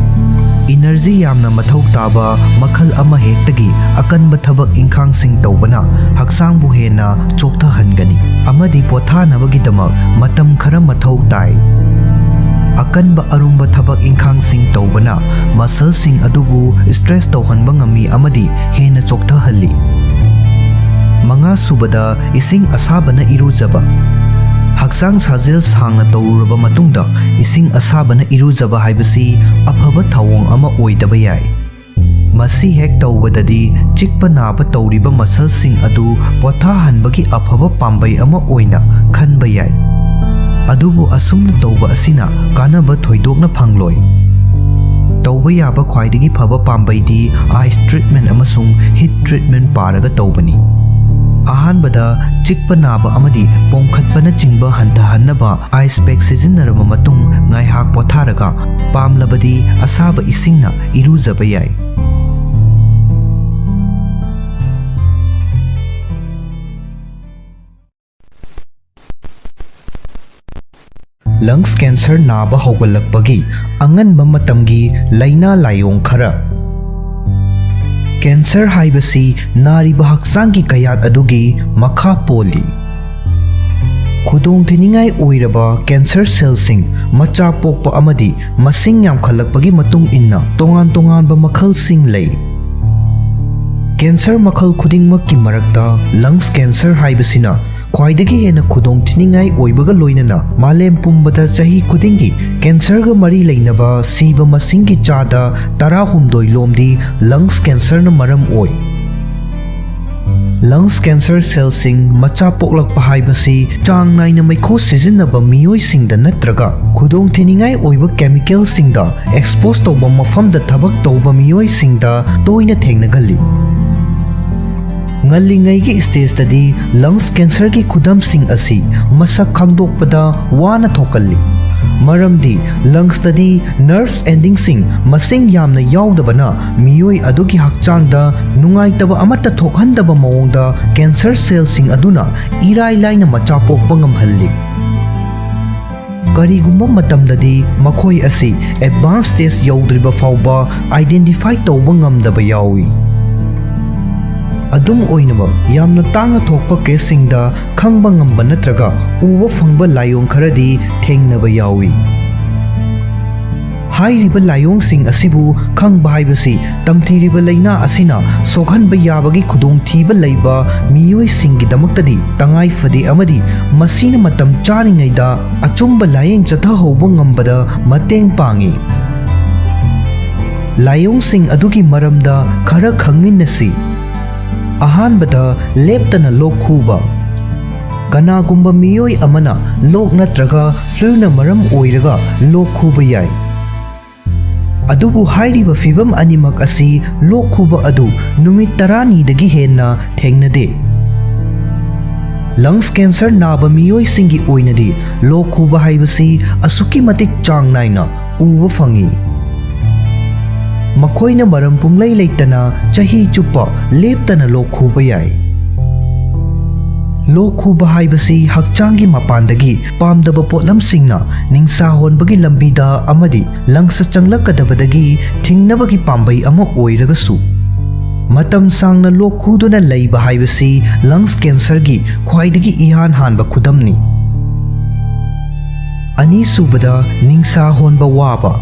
ꯏꯅꯔꯖꯤ ꯌꯥꯝꯅ ꯃꯊꯧ ꯇꯥꯕ ꯃꯈꯜ ꯑꯃꯍꯦꯛꯇꯒꯤ ꯑꯀꯟꯕ ꯊꯕꯛ ꯏꯪꯈꯥꯡꯁꯤꯡ ꯇꯧꯕꯅ ꯍꯛꯆꯥꯡꯕꯨ ꯍꯦꯟꯅ ꯆꯣꯛꯊꯍꯟꯒꯅꯤ ꯑꯃꯗꯤ ꯄꯣꯊꯥꯅꯕꯒꯤꯗꯃꯛ ꯃꯇꯝ ꯈꯔ ꯃꯊꯧ ꯇꯥꯏ꯫ ꯑꯀꯟꯕ ꯑꯔꯨꯝꯕ ꯊꯕꯛ ꯏꯪꯈꯥꯡꯁꯤꯡ ꯇꯧꯕꯅ ꯃꯁꯜꯁꯤꯡ ꯑꯗꯨꯕꯨ ꯁ꯭ꯇ꯭ꯔꯦꯁ ꯇꯧꯍꯟꯕ ꯉꯝꯃꯤ ꯑꯃꯗꯤ ꯍꯦꯟꯅ ꯆꯣꯛꯊꯍꯜꯂꯤ꯫ ꯃꯉꯥ ꯁꯨꯕꯗ, ꯏꯁꯤꯡ ꯑꯁꯥꯕꯅ ꯏꯔꯨꯖꯕ꯫ ꯍꯛꯆꯥꯡ ꯁꯥꯖꯦꯜ ꯁꯥꯡꯅ ꯇꯧꯔꯨꯔꯕ ꯃꯇꯨꯡꯗ ꯏꯁꯤꯡ ꯑꯁꯥꯕꯅ ꯏꯔꯨꯖꯕ ꯍꯥꯏꯕꯁꯤ ꯑꯐꯕ ꯊꯧꯑꯣꯡ ꯑꯃ ꯑꯣꯏꯗꯕ ꯌꯥꯏ꯫ ꯃꯁꯤ ꯍꯦꯛ ꯇꯧꯕꯗꯗꯤ ꯆꯤꯛꯄ ꯅꯥꯕ ꯇꯧꯔꯤꯕ ꯃꯁꯜꯁꯤꯡ ꯑꯗꯨ ꯄꯣꯊꯥꯍꯟꯕꯒꯤ ꯑꯐꯕ ꯄꯥꯝꯕꯩ ꯑꯃ ꯑꯣꯏꯅ ꯈꯟꯕ ꯌꯥꯏ꯫ ꯑꯗꯨꯕꯨ ꯑꯁꯨꯝꯅ ꯇꯧꯕ ꯑꯁꯤꯅ ꯀꯥꯟꯅꯕ ꯊꯣꯏꯗꯣꯛꯅ ꯐꯪꯂꯣꯏ꯫ ꯇꯧꯕ ꯌꯥꯕ ꯈ꯭ꯋꯥꯏꯗꯒꯤ ꯐꯕ ꯄꯥꯝꯕꯩꯗꯤ ꯑꯥꯏꯁ ꯇ꯭ꯔꯤꯠꯃꯦꯟ ꯑꯃꯁꯨꯡ ꯍꯤꯠ ꯇ꯭ꯔꯤꯠꯃꯦꯟ ꯄꯥꯔꯒ ꯇꯧꯕꯅꯤ꯫ ꯑꯍꯥꯟꯕꯗ, ꯆꯤꯛꯄ ꯅꯥꯕ ꯑꯃꯗꯤ ꯄꯣꯝꯈꯠꯄꯅꯆꯤꯡꯕ ꯍꯟꯊꯍꯟꯅꯕ ꯑꯥꯏꯁ ꯄꯦꯛ ꯁꯤꯖꯤꯟꯅꯔꯕ ꯃꯇꯨꯡ ꯉꯥꯏꯍꯥꯛ ꯄꯣꯊꯥꯔꯒ ꯄꯥꯝꯂꯕꯗꯤ ꯑꯁꯥꯕ ꯏꯁꯤꯡꯅ ꯏꯔꯨꯖꯕ ꯌꯥꯏ꯫ ꯂꯪꯁ ꯀꯦꯟꯁꯔ ꯅꯥꯕ ꯍꯧꯒꯠꯂꯛꯄꯒꯤ ꯑꯉꯟꯕ ꯃꯇꯝꯒꯤ ꯂꯥꯏꯅꯥ ꯂꯥꯏꯑꯣꯡ ꯈꯔ꯫ ꯀꯦꯟꯁꯔ ꯍꯥꯏꯕꯁꯤ ꯅꯥꯔꯤꯕ ꯍꯛꯆꯥꯡꯒꯤ ꯀꯌꯥꯠ ꯑꯗꯨꯒꯤ ꯃꯈꯥ ꯄꯣꯜꯂꯤ꯫ ꯈꯨꯗꯣꯡꯊꯤꯅꯤꯡꯉꯥꯏ ꯑꯣꯏꯔꯕ ꯀꯦꯟꯁꯔ ꯁꯦꯜꯁꯤꯡ ꯃꯆꯥ ꯄꯣꯛꯄ ꯑꯃꯗꯤ ꯃꯁꯤꯡ ꯌꯥꯝꯈꯠꯂꯛꯄꯒꯤ ꯃꯇꯨꯡ ꯏꯟꯅ ꯇꯣꯉꯥꯟ ꯇꯣꯉꯥꯟꯕ ꯃꯈꯜꯁꯤꯡ ꯂꯩ꯫ ꯀꯦꯟꯁꯔ ꯃꯈꯜ ꯈꯨꯗꯤꯡꯃꯛꯀꯤ ꯃꯔꯛꯇ ꯂꯪꯁ ꯀꯦꯟꯁꯔ ꯍꯥꯏꯕꯁꯤꯅ ꯈ꯭ꯋꯥꯏꯗꯒꯤ ꯍꯦꯟꯅ ꯈꯨꯗꯣꯡꯊꯤꯅꯤꯡꯉꯥꯏ ꯑꯣꯏꯕꯒ ꯂꯣꯏꯅꯅ ꯃꯥꯂꯦꯝ ꯄꯨꯝꯕꯗ ꯆꯍꯤ ꯈꯨꯗꯤꯡꯒꯤ ꯀꯦꯟꯁꯔꯒ ꯃꯔꯤ ꯂꯩꯅꯕ ꯁꯤꯕ ꯃꯁꯤꯡꯒꯤ ꯆꯥꯗ ꯇꯔꯥꯍꯨꯝꯗꯣꯏ ꯂꯣꯝꯗꯤ ꯂꯪꯁ ꯀꯦꯟꯁꯔꯅ ꯃꯔꯝ ꯑꯣꯏ꯫ ꯂꯪꯁ ꯀꯦꯟꯁꯔ ꯁꯦꯜꯁꯤꯡ ꯃꯆꯥ ꯄꯣꯛꯂꯛꯄ ꯍꯥꯏꯕꯁꯤ ꯆꯥꯡ ꯅꯥꯏꯅ ꯃꯩꯈꯨ ꯁꯤꯖꯤꯟꯅꯕ ꯃꯤꯑꯣꯏꯁꯤꯡꯗ ꯅꯠꯇ꯭ꯔꯒ ꯈꯨꯗꯣꯡꯊꯤꯅꯤꯡꯉꯥꯏ ꯑꯣꯏꯕ ꯀꯦꯃꯤꯀꯦꯜꯁꯤꯡꯗ ꯑꯦꯛꯁꯄꯣꯖ ꯇꯧꯕ ꯃꯐꯝꯗ ꯊꯕꯛ ꯇꯧꯕ ꯃꯤꯑꯣꯏꯁꯤꯡꯗ ꯇꯣꯏꯅ ꯊꯦꯡꯅꯒꯜꯂꯤ꯫ ꯉꯜꯂꯤꯉꯩꯒꯤ ꯁ꯭ꯇꯦꯖꯇꯗꯤ ꯂꯪꯁ ꯀꯦꯟꯁꯔꯒꯤ ꯈꯨꯗꯝꯁꯤꯡ ꯑꯁꯤ ꯃꯁꯛ ꯈꯪꯗꯣꯛꯄꯗ ꯋꯥꯅ ꯊꯣꯛꯀꯜꯂꯤ꯫ ꯃꯔꯝꯗꯤ ꯂꯪꯁꯇꯗꯤ ꯅꯔꯚ ꯑꯦꯟꯗꯤꯡꯁꯤꯡ ꯃꯁꯤꯡ ꯌꯥꯝꯅ ꯌꯥꯎꯗꯕꯅ ꯃꯤꯑꯣꯏ ꯑꯗꯨꯒꯤ ꯍꯛꯆꯥꯡꯗ ꯅꯨꯡꯉꯥꯏꯇꯕ ꯑꯃꯠꯇ ꯊꯣꯛꯍꯟꯗꯕ ꯃꯑꯣꯡꯗ ꯀꯦꯟꯁꯔ ꯁꯦꯜꯁꯤꯡ ꯑꯗꯨꯅ ꯏꯔꯥꯏ ꯂꯥꯏꯅ ꯃꯆꯥ ꯄꯣꯛꯄ ꯉꯝꯍꯜꯂꯤ꯫ ꯀꯔꯤꯒꯨꯝꯕ ꯃꯇꯝꯗꯗꯤ ꯃꯈꯣꯏ ꯑꯁꯤ ꯑꯦꯗꯚꯥꯟꯁ ꯁ꯭ꯇꯦꯖ ꯌꯧꯗ꯭ꯔꯤꯕ ꯐꯥꯎꯕ ꯑꯥꯏꯗꯦꯟꯇꯤꯐꯥꯏ ꯇꯧꯕ ꯉꯝꯗꯕ ꯌꯥꯎꯏ꯫ ꯑꯗꯨꯝ ꯑꯣꯏꯅꯃꯛ, ꯌꯥꯝꯅ ꯇꯥꯡꯅ ꯊꯣꯛꯄ ꯀꯦꯁꯁꯤꯡꯗ ꯈꯪꯕ ꯉꯝꯕ ꯅꯠꯇ꯭ꯔꯒ ꯎꯕ ꯐꯪꯕ ꯂꯥꯏꯑꯣꯡ ꯈꯔꯗꯤ ꯊꯦꯡꯅꯕ ꯌꯥꯎꯏ꯫ ꯍꯥꯏꯔꯤꯕ ꯂꯥꯏꯑꯣꯡꯁꯤꯡ ꯑꯁꯤꯕꯨ ꯈꯪꯕ ꯍꯥꯏꯕꯁꯤ ꯇꯝꯊꯤꯔꯤꯕ ꯂꯥꯏꯅꯥ ꯑꯁꯤꯅ ꯁꯣꯛꯍꯟꯕ ꯌꯥꯕꯒꯤ ꯈꯨꯗꯣꯡꯊꯤꯕ ꯂꯩꯕ ꯃꯤꯑꯣꯏꯁꯤꯡꯒꯤꯗꯃꯛꯇꯗꯤ ꯇꯉꯥꯏ ꯐꯗꯦ ꯑꯃꯗꯤ ꯃꯁꯤꯅ ꯃꯇꯝ ꯆꯥꯔꯤꯉꯩꯗ ꯑꯆꯨꯝꯕ ꯂꯥꯌꯦꯡ ꯆꯠꯊꯍꯧꯕ ꯉꯝꯕꯗ ꯃꯇꯦꯡ ꯄꯥꯡꯏ꯫ ꯂꯥꯏꯑꯣꯡꯁꯤꯡ ꯑꯗꯨꯒꯤ ꯃꯔꯝꯗ ꯈꯔ ꯈꯪꯃꯤꯟꯅꯁꯤ꯫ ꯑꯍꯥꯟꯕꯗ, ꯂꯦꯞꯇꯅ ꯂꯣꯛ ꯈꯨꯕ꯫ ꯀꯅꯥꯒꯨꯝꯕ ꯃꯤꯑꯣꯏ ꯑꯃꯅ ꯂꯣꯛ ꯅꯠꯇ꯭ꯔꯒ ꯐ꯭ꯂꯨꯅ ꯃꯔꯝ ꯑꯣꯏꯔꯒ ꯂꯣꯛ ꯈꯨꯕ ꯌꯥꯏ꯫ ꯑꯗꯨꯕꯨ ꯍꯥꯏꯔꯤꯕ ꯐꯤꯚꯝ ꯑꯅꯤꯃꯛ ꯑꯁꯤ ꯂꯣꯛ ꯈꯨꯕ ꯑꯗꯨ ꯅꯨꯃꯤꯠ ꯇꯔꯥꯅꯤꯗꯒꯤ ꯍꯦꯟꯅ ꯊꯦꯡꯅꯗꯦ꯫ ꯂꯪꯁ ꯀꯦꯟꯁꯔ ꯅꯥꯕ ꯃꯤꯑꯣꯏꯁꯤꯡꯒꯤ ꯑꯣꯏꯅꯗꯤ ꯂꯣꯛ ꯈꯨꯕ ꯍꯥꯏꯕꯁꯤ ꯑꯁꯨꯛꯀꯤ ꯃꯇꯤꯛ ꯆꯥꯡ ꯅꯥꯏꯅ ꯎꯕ ꯐꯪꯏ꯫ ꯃꯈꯣꯏꯅ ꯃꯔꯝ ꯄꯨꯡꯂꯩ ꯂꯩꯇꯅ ꯆꯍꯤ ꯆꯨꯞꯄ ꯂꯦꯞꯇꯅ ꯂꯣꯛ ꯈꯨꯕ ꯌꯥꯏ꯫ ꯂꯣꯛ ꯈꯨꯕ ꯍꯥꯏꯕꯁꯤ ꯍꯛꯆꯥꯡꯒꯤ ꯃꯄꯥꯟꯗꯒꯤ ꯄꯥꯝꯗꯕ ꯄꯣꯠꯂꯝꯁꯤꯡꯅ ꯅꯤꯡꯁꯥ ꯍꯣꯟꯕꯒꯤ ꯂꯝꯕꯤꯗ ꯑꯃꯗꯤ ꯂꯪꯁꯇ ꯆꯪꯂꯛꯀꯗꯕꯗꯒꯤ ꯊꯤꯡꯅꯕꯒꯤ ꯄꯥꯝꯕꯩ ꯑꯃ ꯑꯣꯏꯔꯒꯁꯨ, ꯃꯇꯝ ꯁꯥꯡꯅ ꯂꯣꯛ ꯈꯨꯗꯨꯅ ꯂꯩꯕ ꯍꯥꯏꯕꯁꯤ ꯂꯪꯁ ꯀꯦꯟꯁꯔꯒꯤ ꯈ꯭ꯋꯥꯏꯗꯒꯤ ꯏꯍꯥꯟ ꯍꯥꯟꯕ ꯈꯨꯗꯝꯅꯤ꯫ ꯑꯅꯤꯁꯨꯕꯗ, ꯅꯤꯡꯁꯥ ꯍꯣꯟꯕ ꯋꯥꯕ꯫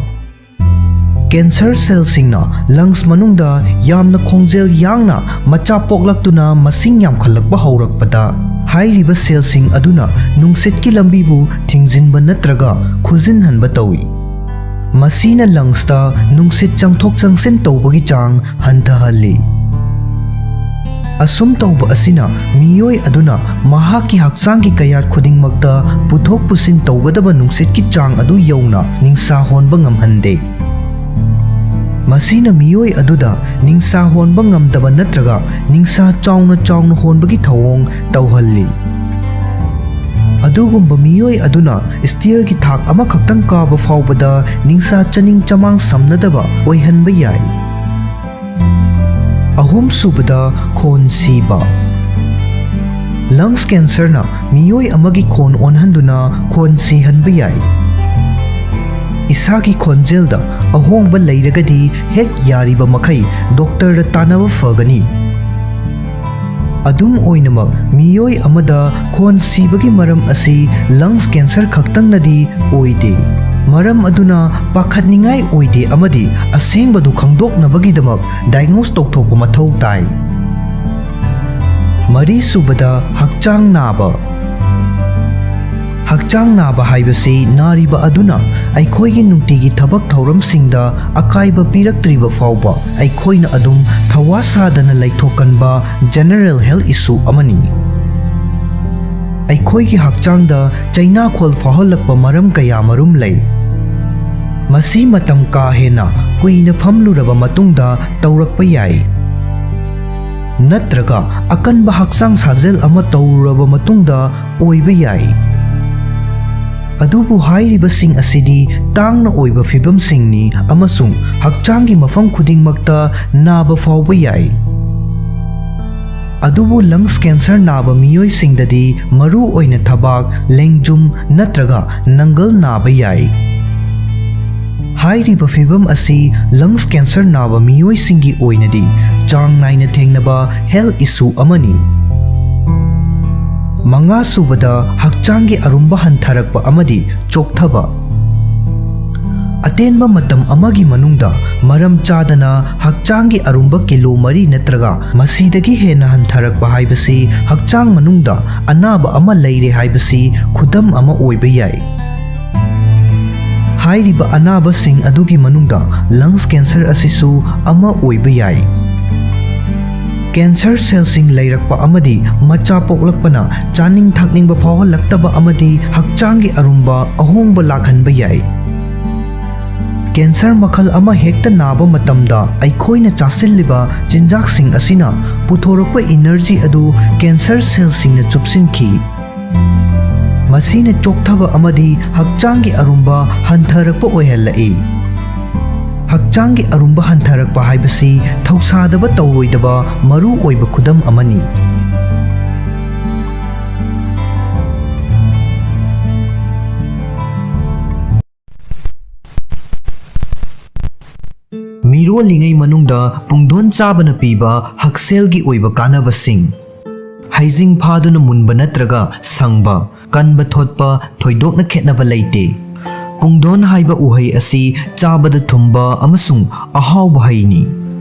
ꯀꯦꯟꯁꯔ ꯁꯦꯜꯁꯤꯡꯅ ꯂꯪꯁ ꯃꯅꯨꯡꯗ ꯌꯥꯝꯅ ꯈꯣꯡꯖꯦꯜ ꯌꯥꯡꯅ ꯃꯆꯥ ꯄꯣꯛꯂꯛꯇꯨꯅ ꯃꯁꯤꯡ ꯌꯥꯝꯈꯠꯂꯛꯄ ꯍꯧꯔꯛꯄꯗ, ꯍꯥꯏꯔꯤꯕ ꯁꯦꯜꯁꯤꯡ ꯑꯗꯨꯅ ꯅꯨꯡꯁꯤꯠꯀꯤ ꯂꯝꯕꯤꯕꯨ ꯊꯤꯡꯖꯤꯟꯕ ꯅꯠꯇ꯭ꯔꯒ ꯈꯨꯖꯤꯟꯍꯟꯕ ꯇꯧꯏ꯫ ꯃꯁꯤꯅ ꯂꯪꯁꯇ ꯅꯨꯡꯁꯤꯠ ꯆꯪꯊꯣꯛ ꯆꯪꯁꯤꯟ ꯇꯧꯕꯒꯤ ꯆꯥꯡ ꯍꯟꯊꯍꯜꯂꯤ꯫ ꯑꯁꯨꯝ ꯇꯧꯕ ꯑꯁꯤꯅ ꯃꯤꯑꯣꯏ ꯑꯗꯨꯅ ꯃꯍꯥꯛꯀꯤ ꯍꯛꯆꯥꯡꯒꯤ ꯀꯌꯥꯠ ꯈꯨꯗꯤꯡꯃꯛꯇ ꯄꯨꯊꯣꯛ ꯄꯨꯁꯤꯟ ꯇꯧꯒꯗꯕ ꯅꯨꯡꯁꯤꯠꯀꯤ ꯆꯥꯡ ꯑꯗꯨ ꯌꯧꯅ ꯅꯤꯡꯁꯥ ꯍꯣꯟꯕ ꯉꯝꯍꯟꯗꯦ꯫ ꯃꯁꯤꯅ ꯃꯤꯑꯣꯏ ꯑꯗꯨꯗ ꯅꯤꯡꯁꯥ ꯍꯣꯟꯕ ꯉꯝꯗꯕ ꯅꯠꯇ꯭ꯔꯒ ꯅꯤꯡꯁꯥ ꯆꯥꯎꯅ ꯆꯥꯎꯅ ꯍꯣꯟꯕꯒꯤ ꯊꯧꯑꯣꯡ ꯇꯧꯍꯜꯂꯤ꯫ ꯑꯗꯨꯒꯨꯝꯕ ꯃꯤꯑꯣꯏ ꯑꯗꯨꯅ stairꯒꯤ ꯊꯥꯛ ꯑꯃꯈꯛꯇꯪ ꯀꯥꯕ ꯐꯥꯎꯕꯗ ꯅꯤꯡꯁꯥ ꯆꯅꯤꯡ ꯆꯃꯥꯡ ꯁꯝꯅꯗꯕ ꯑꯣꯏꯍꯟꯕ ꯌꯥꯏ꯫ ꯑꯍꯨꯝꯁꯨꯕꯗ, ꯈꯣꯟ ꯁꯤꯕ꯫ Lungs cancerꯅ ꯃꯤꯑꯣꯏ ꯑꯃꯒꯤ ꯈꯣꯟ ꯑꯣꯟꯍꯟꯗꯨꯅ ꯈꯣꯟ ꯁꯤꯍꯟꯕ ꯌꯥꯏ꯫ ꯏꯁꯥꯒꯤ ꯈꯣꯟꯖꯦꯜꯗ ꯑꯍꯣꯡꯕ ꯂꯩꯔꯒꯗꯤ ꯍꯦꯛ ꯌꯥꯔꯤꯕ ꯃꯈꯩ doctorꯗ ꯇꯥꯟꯅꯕ ꯐꯒꯅꯤ꯫ ꯑꯗꯨꯝ ꯑꯣꯏꯅꯃꯛ, ꯃꯤꯑꯣꯏ ꯑꯃꯗ ꯈꯣꯟ ꯁꯤꯕꯒꯤ ꯃꯔꯝ ꯑꯁꯤ lungs cancer ꯈꯛꯇꯪꯅꯗꯤ ꯑꯣꯏꯗꯦ꯫ ꯃꯔꯝ ꯑꯗꯨꯅ ꯄꯥꯈꯠꯅꯤꯡꯉꯥꯏ ꯑꯣꯏꯗꯦ ꯑꯃꯗꯤ ꯑꯁꯦꯡꯕꯗꯨ ꯈꯪꯗꯣꯛꯅꯕꯒꯤꯗꯃꯛ diagnose ꯇꯧꯊꯣꯛꯄ ꯃꯊꯧ ꯇꯥꯏ꯫ ꯃꯔꯤꯁꯨꯕꯗ, ꯍꯛꯆꯥꯡ ꯅꯥꯕ꯫ ꯍꯛꯆꯥꯡ ꯅꯥꯕ ꯍꯥꯏꯕꯁꯤ ꯅꯥꯔꯤꯕ ꯑꯗꯨꯅ ꯑꯩꯈꯣꯏꯒꯤ ꯅꯨꯡꯇꯤꯒꯤ ꯊꯕꯛ ꯊꯧꯔꯝꯁꯤꯡꯗ ꯑꯀꯥꯏꯕ ꯄꯤꯔꯛꯇ꯭ꯔꯤꯕ ꯐꯥꯎꯕ ꯑꯩꯈꯣꯏꯅ ꯑꯗꯨꯝ ꯊꯋꯥ ꯁꯥꯗꯅ ꯂꯩꯊꯣꯛꯀꯟꯕ general health issue ꯑꯃꯅꯤ꯫ ꯑꯩꯈꯣꯏꯒꯤ ꯍꯛꯆꯥꯡꯗ ꯆꯩꯅꯥꯈꯣꯜ ꯐꯥꯎꯍꯜꯂꯛꯄ ꯃꯔꯝ ꯀꯌꯥꯃꯔꯨꯝ ꯂꯩ꯫ ꯃꯁꯤ ꯃꯇꯝ ꯀꯥ ꯍꯦꯟꯅ ꯀꯨꯏꯅ ꯐꯝꯂꯨꯔꯕ ꯃꯇꯨꯡꯗ ꯇꯧꯔꯛꯄ ꯌꯥꯏ, ꯅꯠꯇ꯭ꯔꯒ ꯑꯀꯟꯕ ꯍꯛꯆꯥꯡ ꯁꯥꯖꯦꯜ ꯑꯃ ꯇꯧꯔꯨꯔꯕ ꯃꯇꯨꯡꯗ ꯑꯣꯏꯕ ꯌꯥꯏ꯫ ꯑꯗꯨꯕꯨ ꯍꯥꯏꯔꯤꯕꯁꯤꯡ ꯑꯁꯤꯗꯤ ꯇꯥꯡꯅ ꯑꯣꯏꯕ ꯐꯤꯚꯝꯁꯤꯡꯅꯤ ꯑꯃꯁꯨꯡ ꯍꯛꯆꯥꯡꯒꯤ ꯃꯐꯝ ꯈꯨꯗꯤꯡꯃꯛꯇ ꯅꯥꯕ ꯐꯥꯎꯕ ꯌꯥꯏ꯫ ꯑꯗꯨꯕꯨ lungs cancer ꯅꯥꯕ ꯃꯤꯑꯣꯏꯁꯤꯡꯗꯗꯤ ꯃꯔꯨ ꯑꯣꯏꯅ ꯊꯕꯥꯛ, ꯂꯦꯡꯖꯨꯝ ꯅꯠꯇ꯭ꯔꯒ ꯅꯪꯒꯜ ꯅꯥꯕ ꯌꯥꯏ꯫ ꯍꯥꯏꯔꯤꯕ ꯐꯤꯚꯝ ꯑꯁꯤ lungs cancer ꯅꯥꯕ ꯃꯤꯑꯣꯏꯁꯤꯡꯒꯤ ꯑꯣꯏꯅꯗꯤ ꯆꯥꯡ ꯅꯥꯏꯅ ꯊꯦꯡꯅꯕ health issue ꯑꯃꯅꯤ꯫ ꯃꯉꯥꯁꯨꯕꯗ, ꯍꯛꯆꯥꯡꯒꯤ ꯑꯔꯨꯝꯕ ꯍꯟꯊꯔꯛꯄ ꯑꯃꯗꯤ ꯆꯣꯛꯊꯕ꯫ ꯑꯇꯦꯟꯕ ꯃꯇꯝ ꯑꯃꯒꯤ ꯃꯅꯨꯡꯗ ꯃꯔꯝ ꯆꯥꯗꯅ ꯍꯛꯆꯥꯡꯒꯤ ꯑꯔꯨꯝꯕ ꯀꯤꯂꯣ ꯃꯔꯤ ꯅꯠꯇ꯭ꯔꯒ ꯃꯁꯤꯗꯒꯤ ꯍꯦꯟꯅ ꯍꯟꯊꯔꯛꯄ ꯍꯥꯏꯕꯁꯤ ꯍꯛꯆꯥꯡ ꯃꯅꯨꯡꯗ ꯑꯅꯥꯕ ꯑꯃ ꯂꯩꯔꯦ ꯍꯥꯏꯕꯁꯤ ꯈꯨꯗꯝ ꯑꯃ ꯑꯣꯏꯕ ꯌꯥꯏ꯫ ꯍꯥꯏꯔꯤꯕ ꯑꯅꯥꯕꯁꯤꯡ ꯑꯗꯨꯒꯤ ꯃꯅꯨꯡꯗ lungs cancer ꯑꯁꯤꯁꯨ ꯑꯃ ꯑꯣꯏꯕ ꯌꯥꯏ꯫ Cancer cellꯁꯤꯡ ꯂꯩꯔꯛꯄ ꯑꯃꯗꯤ ꯃꯆꯥ ꯄꯣꯛꯂꯛꯄꯅ ꯆꯥꯅꯤꯡ ꯊꯛꯅꯤꯡꯕ ꯐꯥꯎꯍꯜꯂꯛꯇꯕ ꯑꯃꯗꯤ ꯍꯛꯆꯥꯡꯒꯤ ꯑꯔꯨꯝꯕ ꯑꯍꯣꯡꯕ ꯂꯥꯛꯍꯟꯕ ꯌꯥꯏ꯫ Cancer ꯃꯈꯜ ꯑꯃ ꯍꯦꯛꯇ ꯅꯥꯕ ꯃꯇꯝꯗ ꯑꯩꯈꯣꯏꯅ ꯆꯥꯁꯤꯜꯂꯤꯕ ꯆꯤꯟꯖꯥꯛꯁꯤꯡ ꯑꯁꯤꯅ ꯄꯨꯊꯣꯔꯛꯄ energy ꯑꯗꯨ cancer cellꯁꯤꯡꯅ ꯆꯨꯞꯁꯤꯟꯈꯤ꯫ ꯃꯁꯤꯅ ꯆꯣꯛꯊꯕ ꯑꯃꯗꯤ ꯍꯛꯆꯥꯡꯒꯤ ꯑꯔꯨꯝꯕ ꯍꯟꯊꯔꯛꯄ ꯑꯣꯏꯍꯜꯂꯛꯏ꯫ ꯍꯛꯆꯥꯡꯒꯤ ꯑꯔꯨꯝꯕ ꯍꯟꯊꯔꯛꯄ ꯍꯥꯏꯕꯁꯤ ꯊꯧꯁꯥꯗꯕ ꯇꯧꯔꯣꯏꯗꯕ ꯃꯔꯨ ꯑꯣꯏꯕ ꯈꯨꯗꯝ ꯑꯃꯅꯤ꯫ ꯃꯤꯔꯣꯜꯂꯤꯉꯩ ꯃꯅꯨꯡꯗ ꯄꯨꯡꯗꯣꯟ ꯆꯥꯕꯅ ꯄꯤꯕ ꯍꯛꯁꯦꯜꯒꯤ ꯑꯣꯏꯕ ꯀꯥꯟꯅꯕꯁꯤꯡ꯫ ꯍꯩꯖꯤꯡ ꯐꯥꯗꯨꯅ ꯃꯨꯟꯕ ꯅꯠꯇ꯭ꯔꯒ ꯁꯪꯕ, ꯀꯟꯕ ꯊꯣꯠꯄ ꯊꯣꯏꯗꯣꯛꯅ ꯈꯦꯠꯅꯕ ꯂꯩꯇꯦ꯫ ꯄꯨꯡꯗꯣꯟ ꯍꯥꯏꯕ ꯎꯍꯩ ꯑꯁꯤ ꯆꯥꯕꯗ ꯊꯨꯝꯕ ꯑꯃꯁꯨꯡ ꯑꯍꯥꯎꯕ ꯍꯩꯅꯤ꯫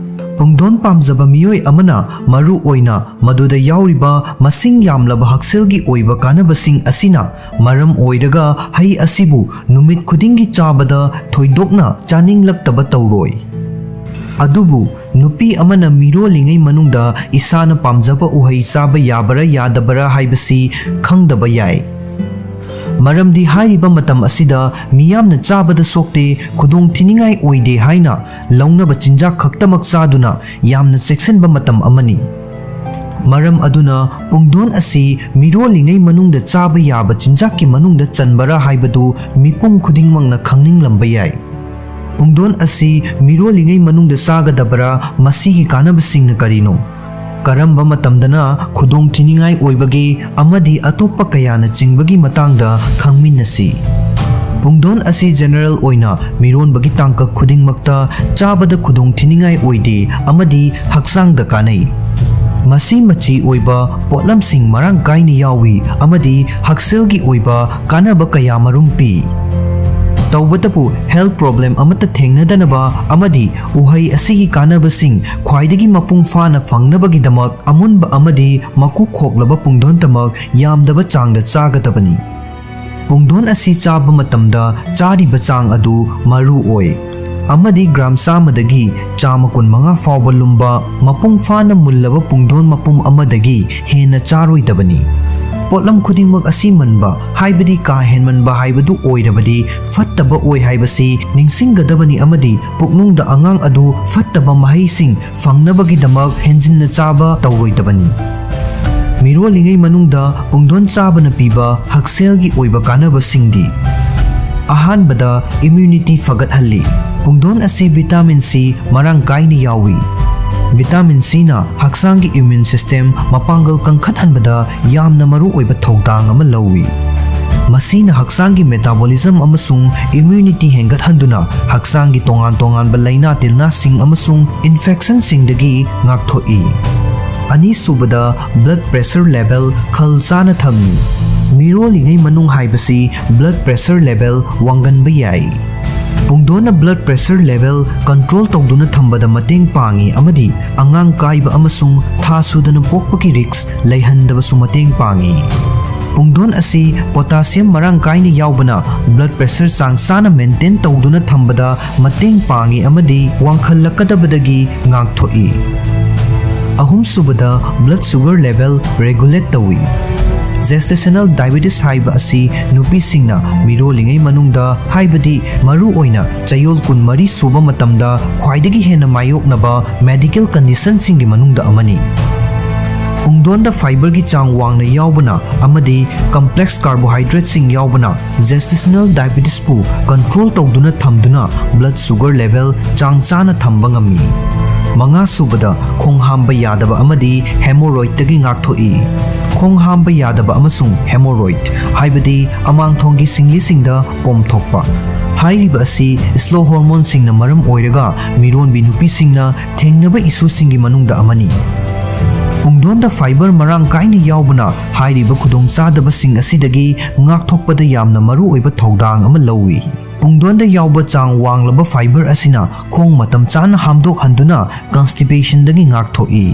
ꯄꯨꯡꯗꯣꯟ ꯄꯥꯝꯖꯕ ꯃꯤꯑꯣꯏ ꯑꯃꯅ ꯃꯔꯨ ꯑꯣꯏꯅ ꯃꯗꯨꯗ ꯌꯥꯎꯔꯤꯕ ꯃꯁꯤꯡ ꯌꯥꯝꯂꯕ ꯍꯛꯁꯦꯜꯒꯤ ꯑꯣꯏꯕ ꯀꯥꯟꯅꯕꯁꯤꯡ ꯑꯁꯤꯅ ꯃꯔꯝ ꯑꯣꯏꯔꯒ ꯍꯩ ꯑꯁꯤꯕꯨ ꯅꯨꯃꯤꯠ ꯈꯨꯗꯤꯡꯒꯤ ꯆꯥꯕꯗ ꯊꯣꯏꯗꯣꯛꯅ ꯆꯥꯅꯤꯡꯂꯛꯇꯕ ꯇꯧꯔꯣꯏ꯫ ꯑꯗꯨꯕꯨ ꯅꯨꯄꯤ ꯑꯃꯅ ꯃꯤꯔꯣꯜꯂꯤꯉꯩ ꯃꯅꯨꯡꯗ ꯏꯁꯥꯅ ꯄꯥꯝꯖꯕ ꯎꯍꯩ ꯆꯥꯕ ꯌꯥꯕꯔꯥ ꯌꯥꯗꯕꯔꯥ ꯍꯥꯏꯕꯁꯤ ꯈꯪꯗꯕ ꯌꯥꯏ꯫ ꯃꯔꯝꯗꯤ ꯍꯥꯏꯔꯤꯕ ꯃꯇꯝ ꯑꯁꯤꯗ ꯃꯤꯌꯥꯝꯅ ꯆꯥꯕꯗ ꯁꯣꯛꯇꯦ, ꯈꯨꯗꯣꯡ ꯊꯤꯅꯤꯡꯉꯥꯏ ꯑꯣꯏꯗꯦ ꯍꯥꯏꯅ ꯂꯧꯅꯕ ꯆꯤꯟꯖꯥꯛ ꯈꯛꯇꯃꯛ ꯆꯥꯗꯨꯅ ꯌꯥꯝꯅ ꯆꯦꯛꯁꯤꯟꯕ ꯃꯇꯝ ꯑꯃꯅꯤ꯫ ꯃꯔꯝ ꯑꯗꯨꯅ ꯄꯨꯡꯗꯣꯟ ꯑꯁꯤ ꯃꯤꯔꯣꯜꯂꯤꯉꯩ ꯃꯅꯨꯡꯗ ꯆꯥꯕ ꯌꯥꯕ ꯆꯤꯟꯖꯥꯛꯀꯤ ꯃꯅꯨꯡꯗ ꯆꯟꯕꯔꯥ ꯍꯥꯏꯕꯗꯨ ꯃꯤꯄꯨꯝ ꯈꯨꯗꯤꯡꯃꯛꯅ ꯈꯪꯅꯤꯡꯂꯝꯕ ꯌꯥꯏ꯫ ꯄꯨꯡꯗꯣꯟ ꯑꯁꯤ ꯃꯤꯔꯣꯜꯂꯤꯉꯩ ꯃꯅꯨꯡꯗ ꯆꯥꯒꯗꯕꯔꯥ? ꯃꯁꯤꯒꯤ ꯀꯥꯟꯅꯕꯁꯤꯡꯅ ꯀꯔꯤꯅꯣ? ꯀꯔꯝꯕ ꯃꯇꯝꯗꯅ ꯈꯨꯗꯣꯡ ꯊꯤꯅꯤꯡꯉꯥꯏ ꯑꯣꯏꯕꯒꯦ? ꯑꯃꯗꯤ ꯑꯇꯣꯞꯄ ꯀꯌꯥꯅ ꯆꯤꯡꯕꯒꯤ ꯃꯇꯥꯡꯗ ꯈꯪꯃꯤꯟꯅꯁꯤ꯫ ꯄꯨꯡꯗꯣꯟ ꯑꯁꯤ ꯖꯦꯅꯔꯦꯜ ꯑꯣꯏꯅ ꯃꯤꯔꯣꯟꯕꯒꯤ ꯇꯥꯡꯀꯛ ꯈꯨꯗꯤꯡꯃꯛꯇ ꯆꯥꯕꯗ ꯈꯨꯗꯣꯡ ꯊꯤꯅꯤꯡꯉꯥꯏ ꯑꯣꯏꯗꯦ ꯑꯃꯗꯤ ꯍꯛꯆꯥꯡꯗ ꯀꯥꯟꯅꯩ꯫ ꯃꯁꯤ ꯃꯆꯤ ꯑꯣꯏꯕ ꯄꯣꯠꯂꯝꯁꯤꯡ ꯃꯔꯥꯡ ꯀꯥꯏꯅ ꯌꯥꯎꯏ ꯑꯃꯗꯤ ꯍꯛꯁꯦꯜꯒꯤ ꯑꯣꯏꯕ ꯀꯥꯟꯅꯕ ꯀꯌꯥ ꯃꯔꯨꯝ ꯄꯤ꯫ ꯇꯧꯕꯇꯕꯨ, ꯍꯦꯜꯊ ꯄ꯭ꯔꯣꯕ꯭ꯂꯦꯝ ꯑꯃꯠꯇ ꯊꯦꯡꯅꯗꯅꯕ ꯑꯃꯗꯤ ꯎꯍꯩ ꯑꯁꯤꯒꯤ ꯀꯥꯟꯅꯕꯁꯤꯡ ꯈ꯭ꯋꯥꯏꯗꯒꯤ ꯃꯄꯨꯡ ꯐꯥꯅ ꯐꯪꯅꯕꯒꯤꯗꯃꯛ, ꯑꯃꯨꯟꯕ ꯑꯃꯗꯤ ꯃꯀꯨ ꯈꯣꯛꯂꯕ ꯄꯨꯡꯗꯣꯟꯇꯃꯛ ꯌꯥꯝꯗꯕ ꯆꯥꯡꯗ ꯆꯥꯒꯗꯕꯅꯤ꯫ ꯄꯨꯡꯗꯣꯟ ꯑꯁꯤ ꯆꯥꯕ ꯃꯇꯝꯗ ꯆꯥꯔꯤꯕ ꯆꯥꯡ ꯑꯗꯨ ꯃꯔꯨ ꯑꯣꯏ, ꯑꯃꯗꯤ ꯒ꯭ꯔꯥꯝ ꯆꯥꯝꯃꯗꯒꯤ ꯆꯥꯝꯃ ꯀꯨꯟꯃꯉꯥ ꯐꯥꯎꯕ ꯂꯨꯝꯕ ꯃꯄꯨꯡ ꯐꯥꯅ ꯃꯨꯜꯂꯕ ꯄꯨꯡꯗꯣꯟ ꯃꯄꯨꯝ ꯑꯃꯗꯒꯤ ꯍꯦꯟꯅ ꯆꯥꯔꯣꯏꯗꯕꯅꯤ꯫ ꯄꯣꯠꯂꯝ ꯈꯨꯗꯤꯡꯃꯛ ꯑꯁꯤ ꯃꯟꯕ, ꯍꯥꯏꯕꯗꯤ ꯀꯥ ꯍꯦꯟꯃꯟꯕ ꯍꯥꯏꯕꯗꯨ ꯑꯣꯏꯔꯕꯗꯤ ꯐꯠꯇꯕ ꯑꯣꯏ ꯍꯥꯏꯕꯁꯤ ꯅꯤꯡꯁꯤꯡꯒꯗꯕꯅꯤ ꯑꯃꯗꯤ ꯄꯨꯛꯅꯨꯡꯗ ꯑꯉꯥꯡ ꯑꯗꯨ ꯐꯠꯇꯕ ꯃꯍꯩꯁꯤꯡ ꯐꯪꯅꯕꯒꯤꯗꯃꯛ ꯍꯦꯟꯖꯤꯟꯅ ꯆꯥꯕ ꯇꯧꯔꯣꯏꯗꯕꯅꯤ꯫ ꯃꯤꯔꯣꯜꯂꯤꯉꯩ ꯃꯅꯨꯡꯗ ꯄꯨꯡꯗꯣꯟ ꯆꯥꯕꯅ ꯄꯤꯕ ꯍꯛꯁꯦꯜꯒꯤ ꯑꯣꯏꯕ ꯀꯥꯟꯅꯕꯁꯤꯡꯗꯤ: ꯑꯍꯥꯟꯕꯗ, immunity ꯐꯒꯠꯍꯜꯂꯤ꯫ ꯄꯨꯡꯗꯣꯟ ꯑꯁꯤ vitamin C ꯃꯔꯥꯡ ꯀꯥꯏꯅ ꯌꯥꯎꯏ꯫ Vitamin Cꯅ ꯍꯛꯆꯥꯡꯒꯤ immune system ꯃꯄꯥꯡꯒꯜ ꯀꯟꯈꯠꯍꯟꯕꯗ ꯌꯥꯝꯅ ꯃꯔꯨ ꯑꯣꯏꯕ ꯊꯧꯗꯥꯡ ꯑꯃ ꯂꯧꯏ꯫ ꯃꯁꯤꯅ ꯍꯛꯆꯥꯡꯒꯤ metabolism ꯑꯃꯁꯨꯡ immunity ꯍꯦꯟꯒꯠꯍꯟꯗꯨꯅ ꯍꯛꯆꯥꯡꯒꯤ ꯇꯣꯉꯥꯟ ꯇꯣꯉꯥꯟꯕ ꯂꯥꯏꯅꯥ ꯇꯤꯜꯅꯥꯁꯤꯡ ꯑꯃꯁꯨꯡ infectionꯁꯤꯡꯗꯒꯤ ꯉꯥꯛꯊꯣꯛꯏ꯫ ꯑꯅꯤꯁꯨꯕꯗ, blood pressure level ꯈꯜ ꯆꯥꯅ ꯊꯝꯃꯤ꯫ ꯃꯤꯔꯣꯜꯂꯤꯉꯩ ꯃꯅꯨꯡ ꯍꯥꯏꯕꯁꯤ blood pressure level ꯋꯥꯡꯒꯟꯕ ꯌꯥꯏ꯫ ꯄꯨꯡꯗꯣꯟꯅ blood pressure level control ꯇꯧꯗꯨꯅ ꯊꯝꯕꯗ ꯃꯇꯦꯡ ꯄꯥꯡꯏ ꯑꯃꯗꯤ ꯑꯉꯥꯡ ꯀꯥꯏꯕ ꯑꯃꯁꯨꯡ ꯊꯥ ꯁꯨꯗꯅ ꯄꯣꯛꯄꯒꯤ risk ꯂꯩꯍꯟꯗꯕꯁꯨ ꯃꯇꯦꯡ ꯄꯥꯡꯏ꯫ ꯄꯨꯡꯗꯣꯟ ꯑꯁꯤ potassium ꯃꯔꯥꯡ ꯀꯥꯏꯅ ꯌꯥꯎꯕꯅ blood pressure ꯆꯥꯡ ꯆꯥꯅ maintain ꯇꯧꯗꯨꯅ ꯊꯝꯕꯗ ꯃꯇꯦꯡ ꯄꯥꯡꯏ ꯑꯃꯗꯤ ꯋꯥꯡꯈꯠꯂꯛꯀꯗꯕꯗꯒꯤ ꯉꯥꯛꯊꯣꯛꯏ꯫ ꯑꯍꯨꯝꯁꯨꯕꯗ, blood sugar level regulate ꯇꯧꯏ꯫ Gestational diabetes ꯍꯥꯏꯕ ꯑꯁꯤ ꯅꯨꯄꯤꯁꯤꯡꯅ ꯃꯤꯔꯣꯜꯂꯤꯉꯩ ꯃꯅꯨꯡꯗ, ꯍꯥꯏꯕꯗꯤ ꯃꯔꯨ ꯑꯣꯏꯅ ꯆꯌꯣꯜ ꯀꯨꯟꯃꯔꯤ ꯁꯨꯕ ꯃꯇꯝꯗ ꯈ꯭ꯋꯥꯏꯗꯒꯤ ꯍꯦꯟꯅ ꯃꯥꯌꯣꯛꯅꯕ medical conditionꯁꯤꯡꯒꯤ ꯃꯅꯨꯡꯗ ꯑꯃꯅꯤ꯫ ꯄꯨꯡꯗꯣꯟꯗ fiberꯒꯤ ꯆꯥꯡ ꯋꯥꯡꯅ ꯌꯥꯎꯕꯅ ꯑꯃꯗꯤ complex carbohydrateꯁꯤꯡ ꯌꯥꯎꯕꯅ gestational diabetesꯄꯨ control ꯇꯧꯗꯨꯅ ꯊꯝꯗꯨꯅ blood sugar level ꯆꯥꯡ ꯆꯥꯅ ꯊꯝꯕ ꯉꯝꯃꯤ꯫ ꯃꯉꯥꯁꯨꯕꯗ, ꯈꯣꯡ ꯍꯥꯝꯕ ꯌꯥꯗꯕ ꯑꯃꯗꯤ hemorrhoidꯇꯒꯤ ꯉꯥꯛꯊꯣꯛꯏ꯫ ꯈꯣꯡ ꯍꯥꯝꯕ ꯌꯥꯗꯕ ꯑꯃꯁꯨꯡ hemorrhoid, ꯍꯥꯏꯕꯗꯤ ꯑꯃꯥꯡꯊꯣꯡꯒꯤ ꯁꯤꯡꯂꯤꯁꯤꯡꯗ ꯄꯣꯝꯊꯣꯛꯄ, ꯍꯥꯏꯔꯤꯕ ꯑꯁꯤ slow hormoneꯁꯤꯡꯅ ꯃꯔꯝ ꯑꯣꯏꯔꯒ ꯃꯤꯔꯣꯟꯕꯤ ꯅꯨꯄꯤꯁꯤꯡꯅ ꯊꯦꯡꯅꯕ issueꯁꯤꯡꯒꯤ ꯃꯅꯨꯡꯗ ꯑꯃꯅꯤ꯫ ꯄꯨꯡꯗꯣꯟꯗ fiber ꯃꯔꯥꯡ ꯀꯥꯏꯅ ꯌꯥꯎꯕꯅ ꯍꯥꯏꯔꯤꯕ ꯈꯨꯗꯣꯡꯆꯥꯗꯕꯁꯤꯡ ꯑꯁꯤꯗꯒꯤ ꯉꯥꯛꯊꯣꯛꯄꯗ ꯌꯥꯝꯅ ꯃꯔꯨꯑꯣꯏꯕ ꯊꯧꯗꯥꯡ ꯑꯃ ꯂꯧꯏ꯫ ꯄꯨꯡꯗꯣꯟꯗ ꯌꯥꯎꯕ ꯆꯥꯡ ꯋꯥꯡꯂꯕ fiber ꯑꯁꯤꯅ ꯈꯣꯡ ꯃꯇꯝ ꯆꯥꯅ ꯍꯥꯝꯗꯣꯛꯍꯟꯗꯨꯅ constipationꯗꯒꯤ ꯉꯥꯛꯊꯣꯛꯏ꯫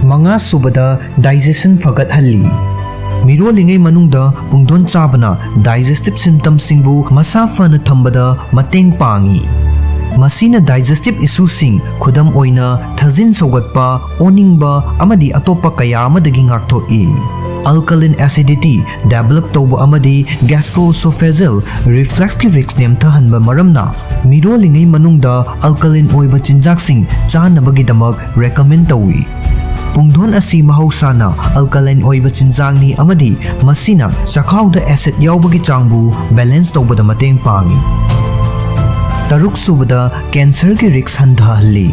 ꯃꯉꯥꯁꯨꯕꯗ, digestion ꯐꯒꯠꯍꯜꯂꯤ꯫ ꯃꯤꯔꯣꯜꯂꯤꯉꯩ ꯃꯅꯨꯡꯗ ꯄꯨꯡꯗꯣꯟ ꯆꯥꯕꯅ digestive symptomꯁꯤꯡꯕꯨ ꯃꯁꯥ ꯐꯅ ꯊꯝꯕꯗ ꯃꯇꯦꯡ ꯄꯥꯡꯏ꯫ ꯃꯁꯤꯅ digestive issueꯁꯤꯡ, ꯈꯨꯗꯝ ꯑꯣꯏꯅ ꯊꯥꯖꯤꯟ ꯁꯧꯒꯠꯄ, ꯑꯣꯅꯤꯡꯕ, ꯑꯃꯗꯤ ꯑꯇꯣꯞꯄ ꯀꯌꯥ ꯑꯃꯗꯒꯤ ꯉꯥꯛꯊꯣꯛꯏ꯫ Alkaline acidity develop ꯇꯧꯕ ꯑꯃꯗꯤ gastroesophageal refluxꯀꯤ risk ꯅꯦꯝꯊꯍꯟꯕ ꯃꯔꯝꯅ ꯃꯤꯔꯣꯜꯂꯤꯉꯩ ꯃꯅꯨꯡꯗ alkaline ꯑꯣꯏꯕ ꯆꯤꯟꯖꯥꯛꯁꯤꯡ ꯆꯥꯅꯕꯒꯤꯗꯃꯛ recommend ꯇꯧꯏ꯫ ꯄꯨꯡꯗꯣꯟ ꯑꯁꯤ ꯃꯍꯧꯁꯥꯅ alkaline ꯑꯣꯏꯕ ꯆꯤꯟꯖꯥꯛꯅꯤ ꯑꯃꯗꯤ ꯃꯁꯤꯅ ꯆꯈꯥꯎꯗ acid ꯌꯥꯎꯕꯒꯤ ꯆꯥꯡꯕꯨ balance ꯇꯧꯕꯗ ꯃꯇꯦꯡ ꯄꯥꯡꯏ꯫ ꯇꯔꯨꯛꯁꯨꯕꯗ, cancerꯒꯤ risk ꯍꯟꯊꯍꯜꯂꯤ꯫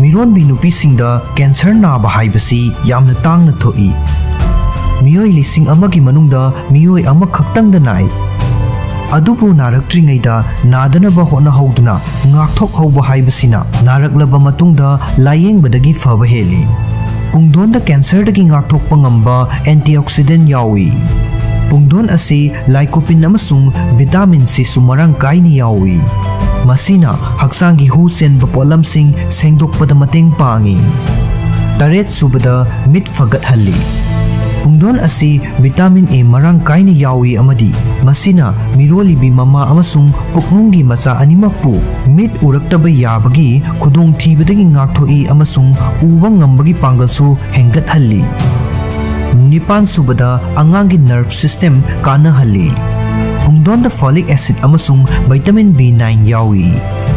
ꯃꯤꯔꯣꯟꯕꯤ ꯅꯨꯄꯤꯁꯤꯡꯗ cancer ꯅꯥꯕ ꯍꯥꯏꯕꯁꯤ ꯌꯥꯝꯅ ꯇꯥꯡꯅ ꯊꯣꯛꯏ꯫ ꯃꯤꯑꯣꯏ ꯂꯤꯁꯤꯡ ꯑꯃꯒꯤ ꯃꯅꯨꯡꯗ ꯃꯤꯑꯣꯏ ꯑꯃꯈꯛꯇꯪꯗ ꯅꯥꯏ꯫ ꯑꯗꯨꯕꯨ ꯅꯥꯔꯛꯇ꯭ꯔꯤꯉꯩꯗ ꯅꯥꯗꯅꯕ ꯍꯣꯠꯅꯍꯧꯗꯨꯅ ꯉꯥꯛꯊꯣꯛꯍꯧꯕ ꯍꯥꯏꯕꯁꯤꯅ ꯅꯥꯔꯛꯂꯕ ꯃꯇꯨꯡꯗ ꯂꯥꯌꯦꯡꯕꯗꯒꯤ ꯐꯕ ꯍꯦꯜꯂꯤ꯫ ꯄꯨꯡꯗꯣꯟꯗ cancerꯗꯒꯤ ꯉꯥꯛꯊꯣꯛꯄ ꯉꯝꯕ antioxidant ꯌꯥꯎꯏ꯫ ꯄꯨꯡꯗꯣꯟ ꯑꯁꯤ lycopene ꯑꯃꯁꯨꯡ vitamin Cꯁꯨ ꯃꯔꯥꯡ ꯀꯥꯏꯅ ꯌꯥꯎꯏ꯫ ꯃꯁꯤꯅ ꯍꯛꯆꯥꯡꯒꯤ ꯍꯨ ꯆꯦꯟꯕ ꯄꯣꯠꯂꯝꯁꯤꯡ ꯁꯦꯡꯗꯣꯛꯄꯗ ꯃꯇꯦꯡ ꯄꯥꯡꯏ꯫ ꯇꯔꯦꯠꯁꯨꯕꯗ, ꯃꯤꯠ ꯐꯒꯠꯍꯜꯂꯤ꯫ ꯄꯨꯡꯗꯣꯟ ꯑꯁꯤ vitamin A ꯃꯔꯥꯡ ꯀꯥꯏꯅ ꯌꯥꯎꯏ ꯑꯃꯗꯤ ꯃꯁꯤꯅ ꯃꯤꯔꯣꯜꯂꯤꯕꯤ ꯃꯃꯥ ꯑꯃꯁꯨꯡ ꯄꯨꯛꯅꯨꯡꯒꯤ ꯃꯆꯥ ꯑꯅꯤꯃꯛꯄꯨ ꯃꯤꯠ ꯎꯔꯛꯇꯕ ꯌꯥꯕꯒꯤ ꯈꯨꯗꯣꯡꯊꯤꯕꯗꯒꯤ ꯉꯥꯛꯊꯣꯛꯏ ꯑꯃꯁꯨꯡ ꯎꯕ ꯉꯝꯕꯒꯤ ꯄꯥꯡꯒꯜꯁꯨ ꯍꯦꯟꯒꯠꯍꯜꯂꯤ꯫ ꯅꯤꯄꯥꯟꯁꯨꯕꯗ, ꯑꯉꯥꯡꯒꯤ nerve system ꯀꯥꯟꯅꯍꯜꯂꯤ꯫ ꯄꯨꯡꯗꯣꯟꯗ folic acid ꯑꯃꯁꯨꯡ vitamin B nine ꯌꯥꯎꯏ꯫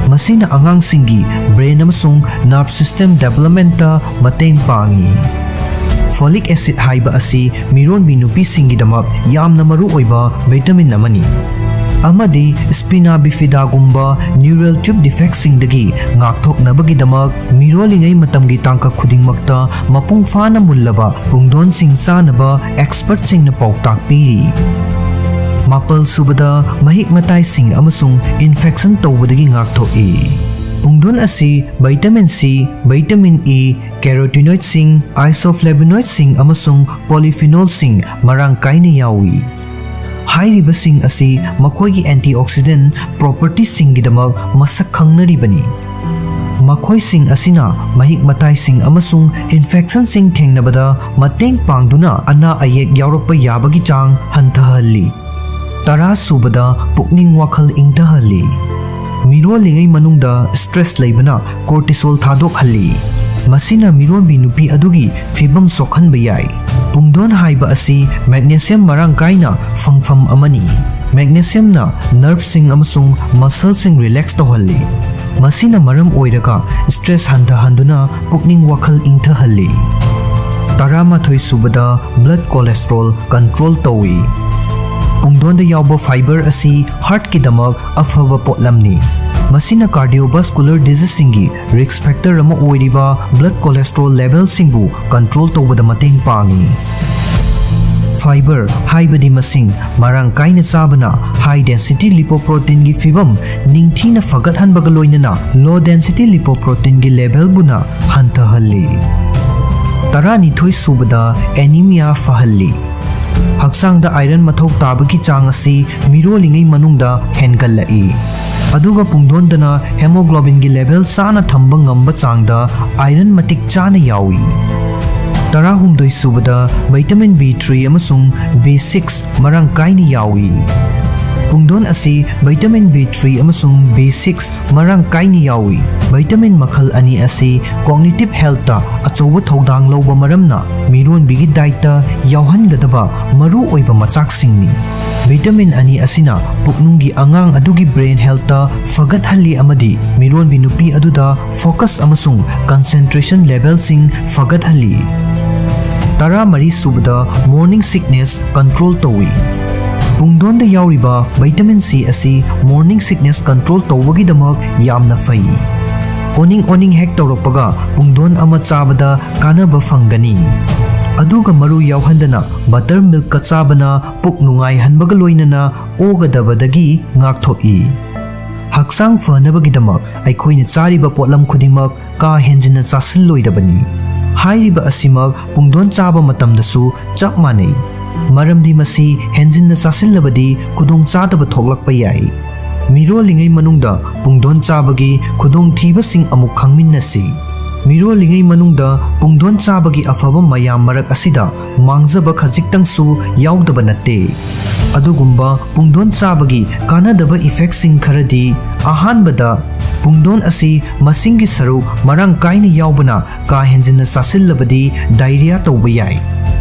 ꯃꯁꯤꯅ ꯑꯉꯥꯡꯁꯤꯡꯒꯤ brain ꯑꯃꯁꯨꯡ nerve system developmentꯇ ꯃꯇꯦꯡ ꯄꯥꯡꯏ꯫ Folic acid ꯍꯥꯏꯕ ꯑꯁꯤ ꯃꯤꯔꯣꯟꯕꯤ ꯅꯨꯄꯤꯁꯤꯡꯒꯤꯗꯃꯛ ꯌꯥꯝꯅ ꯃꯔꯨꯑꯣꯏꯕ vitamin ꯑꯃꯅꯤ, ꯑꯃꯗꯤ spina bifidaꯒꯨꯝꯕ neural tube defectꯁꯤꯡꯗꯒꯤ ꯉꯥꯛꯊꯣꯛꯅꯕꯒꯤꯗꯃꯛ ꯃꯤꯔꯣꯜꯂꯤꯉꯩ ꯃꯇꯝꯒꯤ ꯇꯥꯡꯀꯛ ꯈꯨꯗꯤꯡꯃꯛꯇ ꯃꯄꯨꯡ ꯐꯥꯅ ꯃꯨꯜꯂꯕ ꯄꯨꯡꯗꯣꯟꯁꯤꯡ ꯆꯥꯅꯕ expertꯁꯤꯡꯅ ꯄꯥꯎꯇꯥꯛ ꯄꯤꯔꯤ꯫ ꯃꯥꯄꯜꯁꯨꯕꯗ, ꯃꯍꯤꯛ ꯃꯇꯥꯏꯁꯤꯡ ꯑꯃꯁꯨꯡ infection ꯇꯧꯕꯗꯒꯤ ꯉꯥꯛꯊꯣꯛꯏ꯫ ꯄꯨꯡꯗꯣꯟ ꯑꯁꯤ vitamin C, vitamin E, carotenoidꯁꯤꯡ, isoflavonoidꯁꯤꯡ ꯑꯃꯁꯨꯡ polyphenolꯁꯤꯡ ꯃꯔꯥꯡ ꯀꯥꯏꯅ ꯌꯥꯎꯏ꯫ ꯍꯥꯏꯔꯤꯕꯁꯤꯡ ꯑꯁꯤ ꯃꯈꯣꯏꯒꯤ antioxidant propertyꯁꯤꯡꯒꯤꯗꯃꯛ ꯃꯁꯛ ꯈꯪꯅꯔꯤꯕꯅꯤ꯫ ꯃꯈꯣꯏꯁꯤꯡ ꯑꯁꯤꯅ ꯃꯍꯤꯛ ꯃꯇꯥꯏꯁꯤꯡ ꯑꯃꯁꯨꯡ infectionꯁꯤꯡ ꯊꯦꯡꯅꯕꯗ ꯃꯇꯦꯡ ꯄꯥꯡꯗꯨꯅ ꯑꯅꯥ ꯑꯌꯦꯛ ꯌꯥꯎꯔꯛꯄ ꯌꯥꯕꯒꯤ ꯆꯥꯡ ꯍꯟꯊꯍꯜꯂꯤ꯫ ꯇꯔꯥꯁꯨꯕꯗ, ꯄꯨꯛꯅꯤꯡ ꯋꯥꯈꯜ ꯏꯪꯊꯍꯜꯂꯤ꯫ ꯃꯤꯔꯣꯜꯂꯤꯉꯩ ꯃꯅꯨꯡꯗ stress ꯂꯩꯕꯅ cortisol ꯊꯥꯗꯣꯛꯍꯜꯂꯤ꯫ ꯃꯁꯤꯅ ꯃꯤꯔꯣꯟꯕꯤ ꯅꯨꯄꯤ ꯑꯗꯨꯒꯤ ꯐꯤꯕꯝ ꯁꯣꯛꯍꯟꯕ ꯌꯥꯏ꯫ ꯄꯨꯡꯗꯣꯟ ꯍꯥꯏꯕ ꯑꯁꯤ magnesium ꯃꯔꯥꯡ ꯀꯥꯏꯅ ꯐꯪꯐꯝ ꯑꯃꯅꯤ꯫ Magnesiumꯅ nerveꯁꯤꯡ ꯑꯃꯁꯨꯡ muscleꯁꯤꯡ relax ꯇꯧꯍꯜꯂꯤ꯫ ꯃꯁꯤꯅ ꯃꯔꯝ ꯑꯣꯏꯔꯒ stress ꯍꯟꯊꯍꯟꯗꯨꯅ ꯄꯨꯛꯅꯤꯡ ꯋꯥꯈꯜ ꯏꯪꯊꯍꯜꯂꯤ꯫ ꯇꯔꯥꯃꯥꯊꯣꯏ ꯁꯨꯕꯗ blood cholesterol control ꯇꯧꯏ꯫ ꯄꯨꯡꯗꯣꯟꯗ ꯌꯥꯎꯕ fiber ꯑꯁꯤ heartꯀꯤꯗꯃꯛ ꯑꯐꯕ ꯄꯣꯠꯂꯝꯅꯤ꯫ ꯃꯁꯤꯅ cardiovascular diseaseꯁꯤꯡꯒꯤ risk factor ꯑꯃ ꯑꯣꯏꯔꯤꯕ blood cholesterol levelꯁꯤꯡꯕꯨ control ꯇꯧꯕꯗ ꯃꯇꯦꯡ ꯄꯥꯡꯏ꯫ Fiber ꯍꯥꯏꯕꯗꯤ ꯃꯁꯤꯡ ꯃꯔꯥꯡ ꯀꯥꯏꯅ ꯆꯥꯕꯅ high density lipoproteinꯒꯤ ꯐꯤꯕꯝ ꯅꯤꯡꯊꯤꯅ ꯐꯒꯠꯍꯟꯕꯒ ꯂꯣꯏꯅꯅ low density lipoproteinꯒꯤ levelꯕꯨꯅ ꯍꯟꯊꯍꯜꯂꯤ꯫ ꯇꯔꯥꯅꯤꯊꯣꯏ ꯁꯨꯕꯗ anemia ꯐꯍꯜꯂꯤ꯫ ꯍꯛꯆꯥꯡꯗ iron ꯃꯊꯧ ꯇꯥꯕꯒꯤ ꯆꯥꯡ ꯑꯁꯤ ꯃꯤꯔꯣꯜꯂꯤꯉꯩ ꯃꯅꯨꯡꯗ ꯍꯦꯟꯒꯠꯂꯛꯏ꯫ ꯑꯗꯨꯒ ꯄꯨꯡꯗꯣꯟꯗꯅ hemoglobinꯒꯤ level ꯆꯥꯅ ꯊꯝꯕ ꯉꯝꯕ ꯆꯥꯡꯗ iron ꯃꯇꯤꯛ ꯆꯥꯅ ꯌꯥꯎꯏ꯫ ꯇꯔꯥꯍꯨꯝꯗꯣꯏ ꯁꯨꯕꯗ vitamin B three ꯑꯃꯁꯨꯡ B six ꯃꯔꯥꯡ ꯀꯥꯏꯅ ꯌꯥꯎꯏ꯫ ꯄꯨꯡꯗꯣꯟ ꯑꯁꯤ vitamin B three ꯑꯃꯁꯨꯡ B six ꯃꯔꯥꯡ ꯀꯥꯏꯅ ꯌꯥꯎꯏ꯫ Vitamin ꯃꯈꯜ ꯑꯅꯤ ꯑꯁꯤ cognitive healthꯇ ꯑꯆꯧꯕ ꯊꯧꯗꯥꯡ ꯂꯧꯕ ꯃꯔꯝꯅ ꯃꯤꯔꯣꯟꯕꯤꯒꯤ dietꯇ ꯌꯥꯎꯍꯟꯒꯗꯕ ꯃꯔꯨ ꯑꯣꯏꯕ ꯃꯆꯥꯛꯁꯤꯡꯅꯤ꯫ Vitamin ꯑꯅꯤ ꯑꯁꯤꯅ ꯄꯨꯛꯅꯨꯡꯒꯤ ꯑꯉꯥꯡ ꯑꯗꯨꯒꯤ brain healthꯇ ꯐꯒꯠꯍꯜꯂꯤ ꯑꯃꯗꯤ ꯃꯤꯔꯣꯟꯕꯤ ꯅꯨꯄꯤ ꯑꯗꯨꯗ focus ꯑꯃꯁꯨꯡ concentration levelꯁꯤꯡ ꯐꯒꯠꯍꯜꯂꯤ꯫ ꯇꯔꯥꯃꯔꯤ ꯁꯨꯕꯗ morning sickness control ꯇꯧꯏ꯫ ꯄꯨꯡꯗꯣꯟꯗ ꯌꯥꯎꯔꯤꯕ vitamin C ꯑꯁꯤ morning sickness control ꯇꯧꯕꯒꯤꯗꯃꯛ ꯌꯥꯝꯅ ꯐꯩ꯫ ꯑꯣꯅꯤꯡ ꯑꯣꯅꯤꯡ ꯍꯦꯛ ꯇꯧꯔꯛꯄꯒ ꯄꯨꯡꯗꯣꯟ ꯑꯃ ꯆꯥꯕꯗ ꯀꯥꯟꯅꯕ ꯐꯪꯒꯅꯤ꯫ ꯑꯗꯨꯒ ꯃꯔꯨ ꯌꯥꯎꯍꯟꯗꯅ buttermilkꯀ ꯆꯥꯕꯅ ꯄꯨꯛ ꯅꯨꯡꯉꯥꯏꯍꯟꯕꯒ ꯂꯣꯏꯅꯅ ꯑꯣꯒꯗꯕꯗꯒꯤ ꯉꯥꯛꯊꯣꯛꯏ꯫ ꯍꯛꯆꯥꯡ ꯐꯅꯕꯒꯤꯗꯃꯛ ꯑꯩꯈꯣꯏꯅ ꯆꯥꯔꯤꯕ ꯄꯣꯠꯂꯝ ꯈꯨꯗꯤꯡꯃꯛ ꯀꯥ ꯍꯦꯟꯖꯤꯟꯅ ꯆꯥꯁꯤꯜꯂꯣꯏꯗꯕꯅꯤ꯫ ꯍꯥꯏꯔꯤꯕ ꯑꯁꯤꯃꯛ ꯄꯨꯡꯗꯣꯟ ꯆꯥꯕ ꯃꯇꯝꯗꯁꯨ ꯆꯞ ꯃꯥꯟꯅꯩ꯫ ꯃꯔꯝꯗꯤ ꯃꯁꯤ ꯍꯦꯟꯖꯤꯟꯅ ꯆꯥꯁꯤꯜꯂꯕꯗꯤ ꯈꯨꯗꯣꯡꯆꯥꯗꯕ ꯊꯣꯛꯂꯛꯄ ꯌꯥꯏ꯫ ꯃꯤꯔꯣꯜꯂꯤꯉꯩ ꯃꯅꯨꯡꯗ ꯄꯨꯡꯗꯣꯟ ꯆꯥꯕꯒꯤ ꯈꯨꯗꯣꯡꯊꯤꯕꯁꯤꯡ ꯑꯃꯨꯛ ꯈꯪꯃꯤꯟꯅꯁꯤ꯫ ꯃꯤꯔꯣꯜꯂꯤꯉꯩ ꯃꯅꯨꯡꯗ ꯄꯨꯡꯗꯣꯟ ꯆꯥꯕꯒꯤ ꯑꯐꯕ ꯃꯌꯥꯝ ꯃꯔꯛ ꯑꯁꯤꯗ ꯃꯥꯡꯖꯕ ꯈꯖꯤꯛꯇꯪꯁꯨ ꯌꯥꯎꯗꯕ ꯅꯠꯇꯦ꯫ ꯑꯗꯨꯒꯨꯝꯕ ꯄꯨꯡꯗꯣꯟ ꯆꯥꯕꯒꯤ ꯀꯥꯟꯅꯗꯕ effectꯁꯤꯡ ꯈꯔꯗꯤ, ꯑꯍꯥꯟꯕꯗ, ꯄꯨꯡꯗꯣꯟ ꯑꯁꯤ ꯃꯁꯤꯡꯒꯤ ꯁꯔꯨꯛ ꯃꯔꯥꯡ ꯀꯥꯏꯅ ꯌꯥꯎꯕꯅ ꯀꯥ ꯍꯦꯟꯖꯤꯟꯅ ꯆꯥꯁꯤꯜꯂꯕꯗꯤ diarrhea ꯇꯧꯕ ꯌꯥꯏ꯫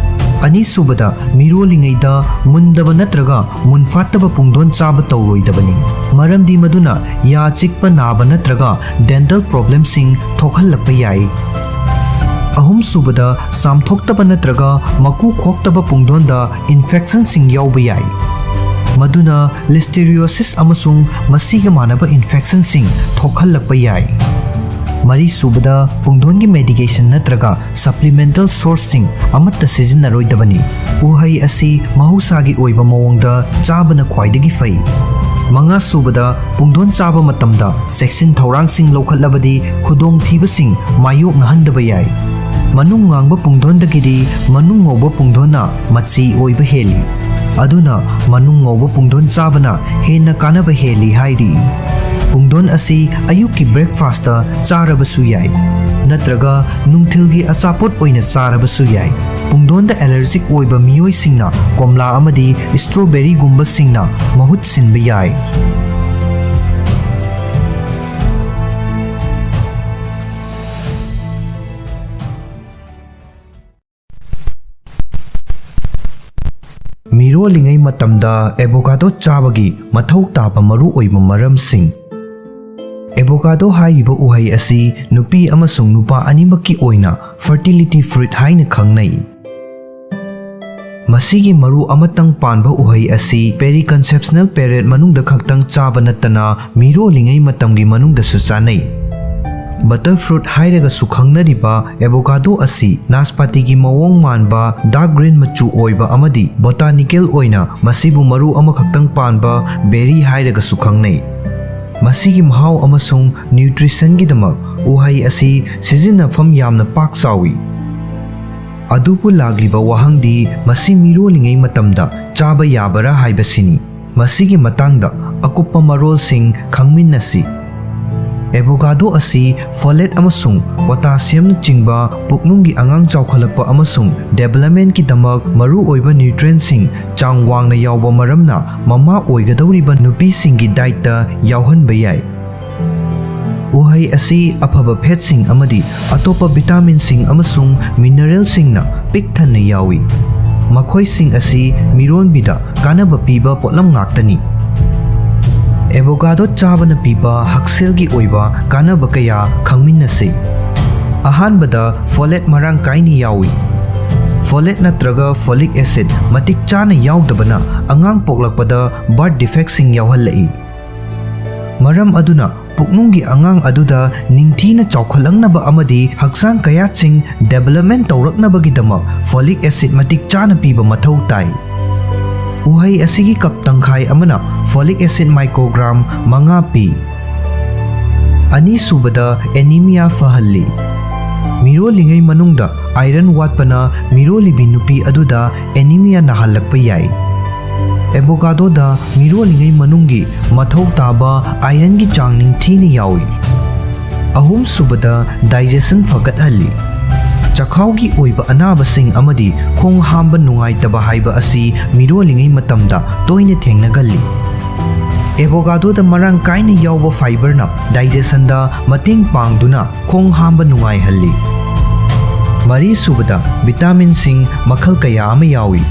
ꯑꯅꯤꯁꯨꯕꯗ, ꯃꯤꯔꯣꯜꯂꯤꯉꯩꯗ ꯃꯨꯟꯗꯕ ꯅꯠꯇ꯭ꯔꯒ ꯃꯨꯟꯐꯥꯠꯇꯕ ꯄꯨꯡꯗꯣꯟ ꯆꯥꯕ ꯇꯧꯔꯣꯏꯗꯕꯅꯤ, ꯃꯔꯝꯗꯤ ꯃꯗꯨꯅ ꯌꯥ ꯆꯤꯛꯄ ꯅꯥꯕ ꯅꯠꯇ꯭ꯔꯒ dental problemꯁꯤꯡ ꯊꯣꯛꯍꯜꯂꯛꯄ ꯌꯥꯏ꯫ ꯑꯍꯨꯝꯁꯨꯕꯗ, ꯆꯥꯝꯊꯣꯛꯇꯕ ꯅꯠꯇ꯭ꯔꯒ ꯃꯀꯨ ꯈꯣꯛꯇꯕ ꯄꯨꯡꯗꯣꯟꯗ infectionꯁꯤꯡ ꯌꯥꯎꯕ ꯌꯥꯏ, ꯃꯗꯨꯅ listeriosis ꯑꯃꯁꯨꯡ ꯃꯁꯤꯒ ꯃꯥꯟꯅꯕ infectionꯁꯤꯡ ꯊꯣꯛꯍꯜꯂꯛꯄ ꯌꯥꯏ꯫ ꯃꯔꯤꯁꯨꯕꯗ, ꯄꯨꯡꯗꯣꯟꯒꯤ medication ꯅꯠꯇ꯭ꯔꯒ supplemental sourceꯁꯤꯡ ꯑꯃꯠꯇ ꯁꯤꯖꯤꯟꯅꯔꯣꯏꯗꯕꯅꯤ꯫ ꯎꯍꯩ ꯑꯁꯤ ꯃꯍꯧꯁꯥꯒꯤ ꯑꯣꯏꯕ ꯃꯑꯣꯡꯗ ꯆꯥꯕꯅ ꯈ꯭ꯋꯥꯏꯗꯒꯤ ꯐꯩ꯫ ꯃꯉꯥꯁꯨꯕꯗ, ꯄꯨꯡꯗꯣꯟ ꯆꯥꯕ ꯃꯇꯝꯗ ꯆꯦꯛꯁꯤꯟ ꯊꯧꯔꯥꯡꯁꯤꯡ ꯂꯧꯈꯠꯂꯕꯗꯤ ꯈꯨꯗꯣꯡꯊꯤꯕꯁꯤꯡ ꯃꯥꯌꯣꯛꯅꯍꯟꯗꯕ ꯌꯥꯏ꯫ ꯃꯅꯨꯡ ꯉꯥꯡꯕ ꯄꯨꯡꯗꯣꯟꯗꯒꯤꯗꯤ ꯃꯅꯨꯡ ꯉꯧꯕ ꯄꯨꯡꯗꯣꯟꯅ ꯃꯆꯤ ꯑꯣꯏꯕ ꯍꯦꯜꯂꯤ꯫ ꯑꯗꯨꯅ ꯃꯅꯨꯡ ꯉꯧꯕ ꯄꯨꯡꯗꯣꯟ ꯆꯥꯕꯅ ꯍꯦꯟꯅ ꯀꯥꯟꯅꯕ ꯍꯦꯜꯂꯤ ꯍꯥꯏꯔꯤ꯫ ꯄꯨꯡꯗꯣꯟ ꯑꯁꯤ ꯑꯌꯨꯛꯀꯤ breakfastꯇ ꯆꯥꯔꯕꯁꯨ ꯌꯥꯏ, ꯅꯠꯇ꯭ꯔꯒ ꯅꯨꯡꯊꯤꯜꯒꯤ ꯑꯆꯥꯄꯣꯠ ꯑꯣꯏꯅ ꯆꯥꯔꯕꯁꯨ ꯌꯥꯏ꯫ ꯄꯨꯡꯗꯣꯟꯗ allergic ꯑꯣꯏꯕ ꯃꯤꯑꯣꯏꯁꯤꯡꯅ ꯀꯣꯝꯂꯥ ꯑꯃꯗꯤ strawberryꯒꯨꯝꯕꯁꯤꯡꯅ ꯃꯍꯨꯠ ꯁꯤꯟꯕ ꯌꯥꯏ꯫ ꯃꯤꯔꯣꯜꯂꯤꯉꯩ ꯃꯇꯝꯗ avocado ꯆꯥꯕꯒꯤ ꯃꯊꯧ ꯇꯥꯕ ꯃꯔꯨꯑꯣꯏꯕ ꯃꯔꯝꯁꯤꯡ꯫ Avocado ꯍꯥꯏꯔꯤꯕ ꯎꯍꯩ ꯑꯁꯤ ꯅꯨꯄꯤ ꯑꯃꯁꯨꯡ ꯅꯨꯄꯥ ꯑꯅꯤꯃꯛꯀꯤ ꯑꯣꯏꯅ fertility fruit ꯍꯥꯏꯅ ꯈꯪꯅꯩ꯫ ꯃꯁꯤꯒꯤ ꯃꯔꯨ ꯑꯃꯇꯪ ꯄꯥꯟꯕ ꯎꯍꯩ ꯑꯁꯤ periconceptional period ꯃꯅꯨꯡꯗ ꯈꯛꯇꯪ ꯆꯥꯕ ꯅꯠꯇꯅ ꯃꯤꯔꯣꯜꯂꯤꯉꯩ ꯃꯇꯝꯒꯤ ꯃꯅꯨꯡꯗꯁꯨ ꯆꯥꯅꯩ꯫ Butter fruit ꯍꯥꯏꯔꯒꯁꯨ ꯈꯪꯅꯔꯤꯕ avocado ꯑꯁꯤ ꯅꯥꯁꯄꯥꯇꯤꯒꯤ ꯃꯑꯣꯡ ꯃꯥꯟꯕ dark green ꯃꯆꯨ ꯑꯣꯏꯕ ꯑꯃꯗꯤ botanical ꯑꯣꯏꯅ ꯃꯁꯤꯕꯨ ꯃꯔꯨ ꯑꯃꯈꯛꯇꯪ ꯄꯥꯟꯕ berry ꯍꯥꯏꯔꯒꯁꯨ ꯈꯪꯅꯩ꯫ ꯃꯁꯤꯒꯤ ꯃꯍꯥꯎ ꯑꯃꯁꯨꯡ nutritionꯒꯤꯗꯃꯛ ꯎꯍꯩ ꯑꯁꯤ ꯁꯤꯖꯤꯟꯅꯐꯝ ꯌꯥꯝꯅ ꯄꯥꯛ ꯆꯥꯎꯏ꯫ ꯑꯗꯨꯕꯨ ꯂꯥꯛꯂꯤꯕ ꯋꯥꯍꯪꯗꯤ ꯃꯁꯤ ꯃꯤꯔꯣꯜꯂꯤꯉꯩ ꯃꯇꯝꯗ ꯆꯥꯕ ꯌꯥꯕꯔꯥ ꯍꯥꯏꯕꯁꯤꯅꯤ꯫ ꯃꯁꯤꯒꯤ ꯃꯇꯥꯡꯗ ꯑꯀꯨꯞꯄ ꯃꯔꯣꯜꯁꯤꯡ ꯈꯪꯃꯤꯟꯅꯁꯤ꯫ Avocado ꯑꯁꯤ folate ꯑꯃꯁꯨꯡ potassiumꯅꯆꯤꯡꯕ ꯄꯨꯛꯅꯨꯡꯒꯤ ꯑꯉꯥꯡ ꯆꯥꯎꯈꯠꯂꯛꯄ ꯑꯃꯁꯨꯡ developmentꯀꯤꯗꯃꯛ ꯃꯔꯨꯑꯣꯏꯕ nutrientꯁꯤꯡ ꯆꯥꯡ ꯋꯥꯡꯅ ꯌꯥꯎꯕ ꯃꯔꯝꯅ ꯃꯃꯥ ꯑꯣꯏꯒꯗꯧꯔꯤꯕ ꯅꯨꯄꯤꯁꯤꯡꯒꯤ dietꯇ ꯌꯥꯎꯍꯟꯕ ꯌꯥꯏ꯫ ꯎꯍꯩ ꯑꯁꯤ ꯑꯐꯕ fatꯁꯤꯡ ꯑꯃꯗꯤ ꯑꯇꯣꯞꯄ vitaminꯁꯤꯡ ꯑꯃꯁꯨꯡ mineralꯁꯤꯡꯅ ꯄꯤꯛ ꯊꯟꯅ ꯌꯥꯎꯏ꯫ ꯃꯈꯣꯏꯁꯤꯡ ꯑꯁꯤ ꯃꯤꯔꯣꯟꯕꯤꯗ ꯀꯥꯟꯅꯕ ꯄꯤꯕ ꯄꯣꯠꯂꯝ ꯉꯥꯛꯇꯅꯤ꯫ ꯑꯦꯕꯣꯒꯥꯗꯣ ꯆꯥꯕꯅ ꯄꯤꯕ ꯍꯛꯁꯦꯜꯒꯤ ꯑꯣꯏꯕ ꯀꯥꯟꯅꯕ ꯀꯌꯥ ꯈꯪꯃꯤꯟꯅꯁꯤ꯫ ꯑꯍꯥꯟꯕꯗ, ꯐꯣꯂꯦꯠ ꯃꯔꯥꯡ ꯀꯥꯏꯅ ꯌꯥꯎꯏ꯫ ꯐꯣꯂꯦꯠ ꯅꯠꯇ꯭ꯔꯒ ꯐꯣꯂꯤꯛ ꯑꯦꯁꯤꯗ ꯃꯇꯤꯛ ꯆꯥꯅ ꯌꯥꯎꯗꯕꯅ ꯑꯉꯥꯡ ꯄꯣꯛꯂꯛꯄꯗ ꯕꯥꯔꯊ ꯗꯤꯐꯦꯛꯁꯤꯡ ꯌꯥꯎꯍꯜꯂꯛꯏ꯫ ꯃꯔꯝ ꯑꯗꯨꯅ ꯄꯨꯛꯅꯨꯡꯒꯤ ꯑꯉꯥꯡ ꯑꯗꯨꯗ ꯅꯤꯡꯊꯤꯅ ꯆꯥꯎꯈꯠꯂꯛꯅꯕ ꯑꯃꯗꯤ ꯍꯛꯆꯥꯡ ꯀꯌꯥꯠꯁꯤꯡ ꯗꯤꯕꯦꯂꯞꯃꯦꯟ ꯇꯧꯔꯛꯅꯕꯒꯤꯗꯃꯛ ꯐꯣꯂꯤꯛ ꯑꯦꯁꯤꯗ ꯃꯇꯤꯛ ꯆꯥꯅ ꯄꯤꯕ ꯃꯊꯧ ꯇꯥꯏ꯫ ꯎꯍꯩ ꯑꯁꯤꯒꯤ ꯀꯞ ꯇꯪꯈꯥꯏ ꯑꯃꯅ ꯐꯣꯂꯤꯛ ꯑꯦꯁꯤꯗ ꯃꯥꯏꯀ꯭ꯔꯣꯒ꯭ꯔꯥꯝ ꯃꯉꯥ ꯄꯤ꯫ ꯑꯅꯤꯁꯨꯕꯗ, ꯑꯦꯅꯤꯃꯤꯌꯥ ꯐꯍꯜꯂꯤ꯫ ꯃꯤꯔꯣꯜꯂꯤꯉꯩ ꯃꯅꯨꯡꯗ ꯑꯥꯏꯔꯟ ꯋꯥꯠꯄꯅ ꯃꯤꯔꯣꯜꯂꯤꯕꯤ ꯅꯨꯄꯤ ꯑꯗꯨꯗ ꯑꯦꯅꯤꯃꯤꯌꯥ ꯅꯥꯍꯜꯂꯛꯄ ꯌꯥꯏ꯫ ꯑꯦꯕꯣꯀꯥꯗꯣꯗ ꯃꯤꯔꯣꯜꯂꯤꯉꯩ ꯃꯅꯨꯡꯒꯤ ꯃꯊꯧ ꯇꯥꯕ ꯑꯥꯏꯔꯟꯒꯤ ꯆꯥꯡ ꯅꯤꯡꯊꯤꯅ ꯌꯥꯎꯏ꯫ ꯑꯍꯨꯝꯁꯨꯕꯗ, ꯗꯥꯏꯖꯦꯁꯟ ꯐꯒꯠꯍꯜꯂꯤ꯫ ꯆꯈꯥꯎꯒꯤ ꯑꯣꯏꯕ ꯑꯅꯥꯕꯁꯤꯡ ꯑꯃꯗꯤ ꯈꯣꯡ ꯍꯥꯝꯕ ꯅꯨꯡꯉꯥꯏꯇꯕ ꯍꯥꯏꯕ ꯑꯁꯤ ꯃꯤꯔꯣꯜꯂꯤꯉꯩ ꯃꯇꯝꯗ ꯇꯣꯏꯅ ꯊꯦꯡꯅꯒꯜꯂꯤ꯫ ꯑꯦꯕꯣꯀꯥꯗꯣꯗ ꯃꯔꯥꯡ ꯀꯥꯏꯅ ꯌꯥꯎꯕ ꯐꯥꯏꯕꯔꯅ ꯗꯥꯏꯖꯦꯁꯟꯗ ꯃꯇꯦꯡ ꯄꯥꯡꯗꯨꯅ ꯈꯣꯡ ꯍꯥꯝꯕ ꯅꯨꯡꯉꯥꯏꯍꯜꯂꯤ꯫ ꯃꯔꯤꯁꯨꯕꯗ, ꯚꯤꯇꯥꯃꯤꯟꯁꯤꯡ ꯃꯈꯜ ꯀꯌꯥ ꯑꯃ ꯌꯥꯎꯏ꯫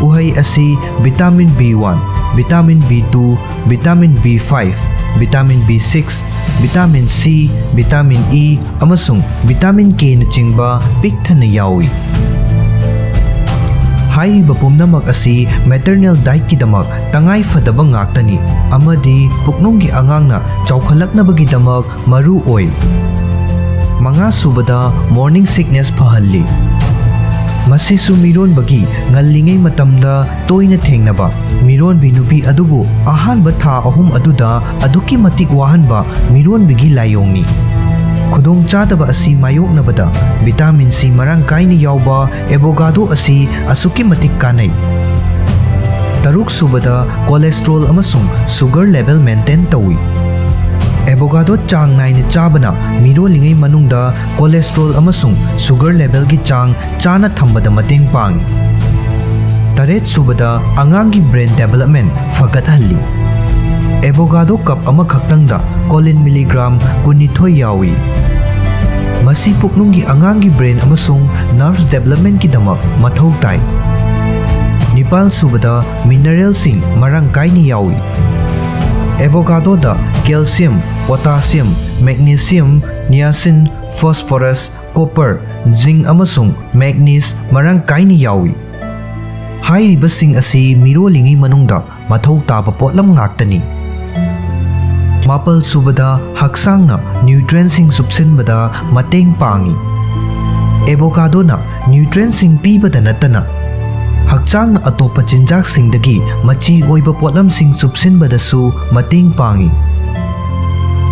ꯎꯍꯩ ꯑꯁꯤ vitamin B one, vitamin B two, vitamin B five, vitamin B six, vitamin C, vitamin E ꯑꯃꯁꯨꯡ ꯚꯤꯇꯥꯃꯤꯟ ꯀꯦꯅꯆꯤꯡꯕ ꯄꯤꯛ ꯊꯟꯅ ꯌꯥꯎꯏ꯫ ꯍꯥꯏꯔꯤꯕ ꯄꯨꯝꯅꯃꯛ ꯑꯁꯤ ꯃꯦꯇꯔꯅꯦꯜ ꯗꯥꯏꯠꯀꯤꯗꯃꯛ ꯇꯉꯥꯏ ꯐꯗꯕ ꯉꯥꯛꯇꯅꯤ ꯑꯃꯗꯤ ꯄꯨꯛꯅꯨꯡꯒꯤ ꯑꯉꯥꯡꯅ ꯆꯥꯎꯈꯠꯂꯛꯅꯕꯒꯤꯗꯃꯛ ꯃꯔꯨ ꯑꯣꯏ꯫ ꯃꯉꯥꯁꯨꯕꯗ, ꯃꯣꯔꯅꯤꯡ ꯁꯤꯛꯅꯦꯁ ꯐꯍꯜꯂꯤ꯫ ꯃꯁꯤꯁꯨ ꯃꯤꯔꯣꯟꯕꯒꯤ ꯉꯜꯂꯤꯉꯩ ꯃꯇꯝꯗ ꯇꯣꯏꯅ ꯊꯦꯡꯅꯕ ꯃꯤꯔꯣꯟꯕꯤ ꯅꯨꯄꯤ ꯑꯗꯨꯕꯨ ꯑꯍꯥꯟꯕ ꯊꯥ ꯑꯍꯨꯝ ꯑꯗꯨꯗ ꯑꯗꯨꯛꯀꯤ ꯃꯇꯤꯛ ꯋꯥꯍꯟꯕ ꯃꯤꯔꯣꯟꯕꯤꯒꯤ ꯂꯥꯏꯑꯣꯡꯅꯤ꯫ ꯈꯨꯗꯣꯡꯆꯥꯗꯕ ꯑꯁꯤ ꯃꯥꯌꯣꯛꯅꯕꯗ ꯚꯤꯇꯥꯃꯤꯟ ꯁꯤ ꯃꯔꯥꯡ ꯀꯥꯏꯅ ꯌꯥꯎꯕ ꯑꯦꯕꯣꯒꯥꯗꯣ ꯑꯁꯤ ꯑꯁꯨꯛꯀꯤ ꯃꯇꯤꯛ ꯀꯥꯟꯅꯩ꯫ ꯇꯔꯨꯛꯁꯨꯕꯗ, ꯀꯣꯂꯦꯁꯇ꯭ꯔꯣꯜ ꯑꯃꯁꯨꯡ ꯁꯨꯒꯔ ꯂꯦꯚꯦꯜ ꯃꯦꯟꯇꯦꯟ ꯇꯧꯏ꯫ ꯑꯦꯕꯣꯒꯥꯗꯣ ꯆꯥꯡ ꯅꯥꯏꯅ ꯆꯥꯕꯅ ꯃꯤꯔꯣꯜꯂꯤꯉꯩ ꯃꯅꯨꯡꯗ ꯀꯣꯂꯦꯁꯇ꯭ꯔꯣꯜ ꯑꯃꯁꯨꯡ ꯁꯨꯒꯔ ꯂꯦꯚꯦꯜꯒꯤ ꯆꯥꯡ ꯆꯥꯅ ꯊꯝꯕꯗ ꯃꯇꯦꯡ ꯄꯥꯡꯏ꯫ ꯇꯔꯦꯠꯁꯨꯕꯗ, ꯑꯉꯥꯡꯒꯤ ꯕ꯭ꯔꯦꯟ ꯗꯦꯕꯂꯞꯃꯦꯟ ꯐꯒꯠꯍꯜꯂꯤ꯫ ꯑꯦꯕꯣꯒꯥꯗꯣ ꯀꯞ ꯑꯃꯈꯛꯇꯪꯗ ꯀꯣꯂꯤꯟ ꯃꯤꯂꯤꯒ꯭ꯔꯥꯝ ꯀꯨꯟꯅꯤꯊꯣꯏ ꯌꯥꯎꯏ꯫ ꯃꯁꯤ ꯄꯨꯛꯅꯨꯡꯒꯤ ꯑꯉꯥꯡꯒꯤ brain ꯑꯃꯁꯨꯡ nerves developmentꯀꯤꯗꯃꯛ ꯃꯊꯧ ꯇꯥꯏ꯫ ꯅꯤꯄꯥꯜ ꯁꯨꯕꯗ, mineralꯁꯤꯡ ꯃꯔꯥꯡ ꯀꯥꯏꯅ ꯌꯥꯎꯏ꯫ Avocadoꯗ calcium, potassium, magnesium, niacin, phosphorus, copper, zinc ꯑꯃꯁꯨꯡ manganese ꯃꯔꯥꯡ ꯀꯥꯏꯅ ꯌꯥꯎꯏ꯫ ꯍꯥꯏꯔꯤꯕꯁꯤꯡ ꯑꯁꯤ ꯃꯤꯔꯣꯜꯂꯤꯉꯩ ꯃꯅꯨꯡꯗ ꯃꯊꯧ ꯇꯥꯕ ꯄꯣꯠꯂꯝ ꯉꯥꯛꯇꯅꯤ꯫ ꯃꯥꯄꯜ ꯁꯨꯕꯗ, ꯍꯛꯆꯥꯡꯅ nutrientꯁꯤꯡ ꯆꯨꯞꯁꯤꯟꯕꯗ ꯃꯇꯦꯡ ꯄꯥꯡꯏ꯫ Avocadoꯅ nutrientꯁꯤꯡ ꯄꯤꯕꯗ ꯅꯠꯇꯅ ꯍꯛꯆꯥꯡꯅ ꯑꯇꯣꯞꯄ ꯆꯤꯟꯖꯥꯛꯁꯤꯡꯗꯒꯤ ꯃꯆꯤ ꯑꯣꯏꯕ ꯄꯣꯠꯂꯝꯁꯤꯡ ꯆꯨꯞꯁꯤꯟꯕꯗꯁꯨ ꯃꯇꯦꯡ ꯄꯥꯡꯏ꯫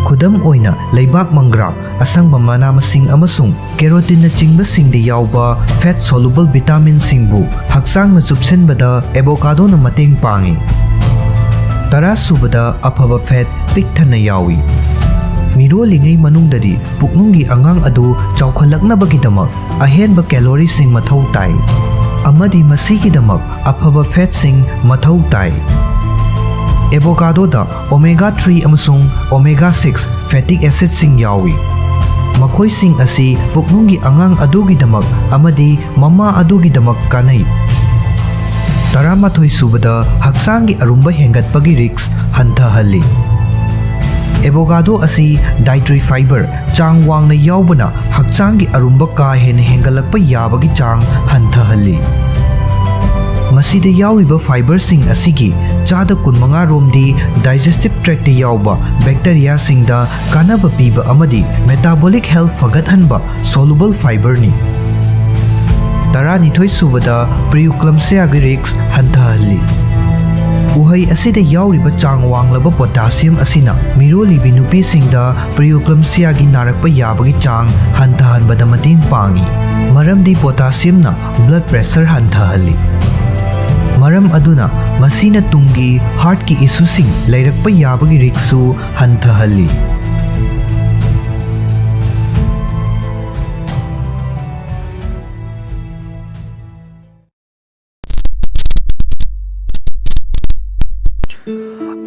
ꯈꯨꯗꯝ ꯑꯣꯏꯅ, ꯂꯩꯕꯥꯛ ꯃꯪꯒ꯭ꯔꯥ, ꯑꯁꯪꯕ ꯃꯅꯥ ꯃꯁꯤꯡ ꯑꯃꯁꯨꯡ carotinꯅꯆꯤꯡꯕꯁꯤꯡꯗ ꯌꯥꯎꯕ fat soluble vitaminꯁꯤꯡꯕꯨ ꯍꯛꯆꯥꯡꯅ ꯆꯨꯞꯁꯤꯟꯕꯗ avocadoꯅ ꯃꯇꯦꯡ ꯄꯥꯡꯏ꯫ ꯇꯔꯥ ꯁꯨꯕꯗ, ꯑꯐꯕ fat ꯄꯤꯛ ꯊꯟꯅ ꯌꯥꯎꯏ꯫ ꯃꯤꯔꯣꯜꯂꯤꯉꯩ ꯃꯅꯨꯡꯗꯗꯤ ꯄꯨꯛꯅꯨꯡꯒꯤ ꯑꯉꯥꯡ ꯑꯗꯨ ꯆꯥꯎꯈꯠꯂꯛꯅꯕꯒꯤꯗꯃꯛ ꯑꯍꯦꯟꯕ calorieꯁꯤꯡ ꯃꯊꯧ ꯇꯥꯏ, ꯑꯃꯗꯤ ꯃꯁꯤꯒꯤꯗꯃꯛ ꯑꯐꯕ fatꯁꯤꯡ ꯃꯊꯧ ꯇꯥꯏ꯫ Avocadoꯗ omega three ꯑꯃꯁꯨꯡ omega six fatty acidꯁꯤꯡ ꯌꯥꯎꯏ꯫ ꯃꯈꯣꯏꯁꯤꯡ ꯑꯁꯤ ꯄꯨꯛꯅꯨꯡꯒꯤ ꯑꯉꯥꯡ ꯑꯗꯨꯒꯤꯗꯃꯛ ꯑꯃꯗꯤ ꯃꯃꯥ ꯑꯗꯨꯒꯤꯗꯃꯛ ꯀꯥꯟꯅꯩ꯫ ꯇꯔꯥꯃꯥꯊꯣꯏ ꯁꯨꯕꯗ, ꯍꯛꯆꯥꯡꯒꯤ ꯑꯔꯨꯝꯕ ꯍꯦꯟꯒꯠꯄꯒꯤ risk ꯍꯟꯊꯍꯜꯂꯤ꯫ Avocado ꯑꯁꯤ dietary fiber ꯆꯥꯡ ꯋꯥꯡꯅ ꯌꯥꯎꯕꯅ ꯍꯛꯆꯥꯡꯒꯤ ꯑꯔꯨꯝꯕ ꯀꯥ ꯍꯦꯟꯅ ꯍꯦꯟꯒꯠꯂꯛꯄ ꯌꯥꯕꯒꯤ ꯆꯥꯡ ꯍꯟꯊꯍꯜꯂꯤ꯫ ꯃꯁꯤꯗ ꯌꯥꯎꯔꯤꯕ fiberꯁꯤꯡ ꯑꯁꯤꯒꯤ ꯆꯥꯗ ꯀꯨꯟꯃꯉꯥ ꯔꯣꯝꯗꯤ digestive tractꯇ ꯌꯥꯎꯕ bacteriaꯁꯤꯡꯗ ꯀꯥꯟꯅꯕ ꯄꯤꯕ ꯑꯃꯗꯤ metabolic health ꯐꯒꯠꯍꯟꯕ soluble fiberꯅꯤ꯫ ꯇꯔꯥꯅꯤꯊꯣꯏ ꯁꯨꯕꯗ, preeclampsiaꯒꯤ risk ꯍꯟꯊꯍꯜꯂꯤ꯫ ꯎꯍꯩ ꯑꯁꯤꯗ ꯌꯥꯎꯔꯤꯕ ꯆꯥꯡ ꯋꯥꯡꯂꯕ potassium ꯑꯁꯤꯅ ꯃꯤꯔꯣꯜꯂꯤꯕꯤ ꯅꯨꯄꯤꯁꯤꯡꯗ preeclampsiaꯒꯤ ꯅꯥꯔꯛꯄ ꯌꯥꯕꯒꯤ ꯆꯥꯡ ꯍꯟꯊꯍꯟꯕꯗ ꯃꯇꯦꯡ ꯄꯥꯡꯏ, ꯃꯔꯝꯗꯤ potassiumꯅ blood pressure ꯍꯟꯊꯍꯜꯂꯤ꯫ ꯃꯔꯝ ꯑꯗꯨꯅ ꯃꯁꯤꯅ ꯇꯨꯡꯒꯤ heartꯀꯤ issueꯁꯤꯡ ꯂꯩꯔꯛꯄ ꯌꯥꯕꯒꯤ riskꯁꯨ ꯍꯟꯊꯍꯜꯂꯤ꯫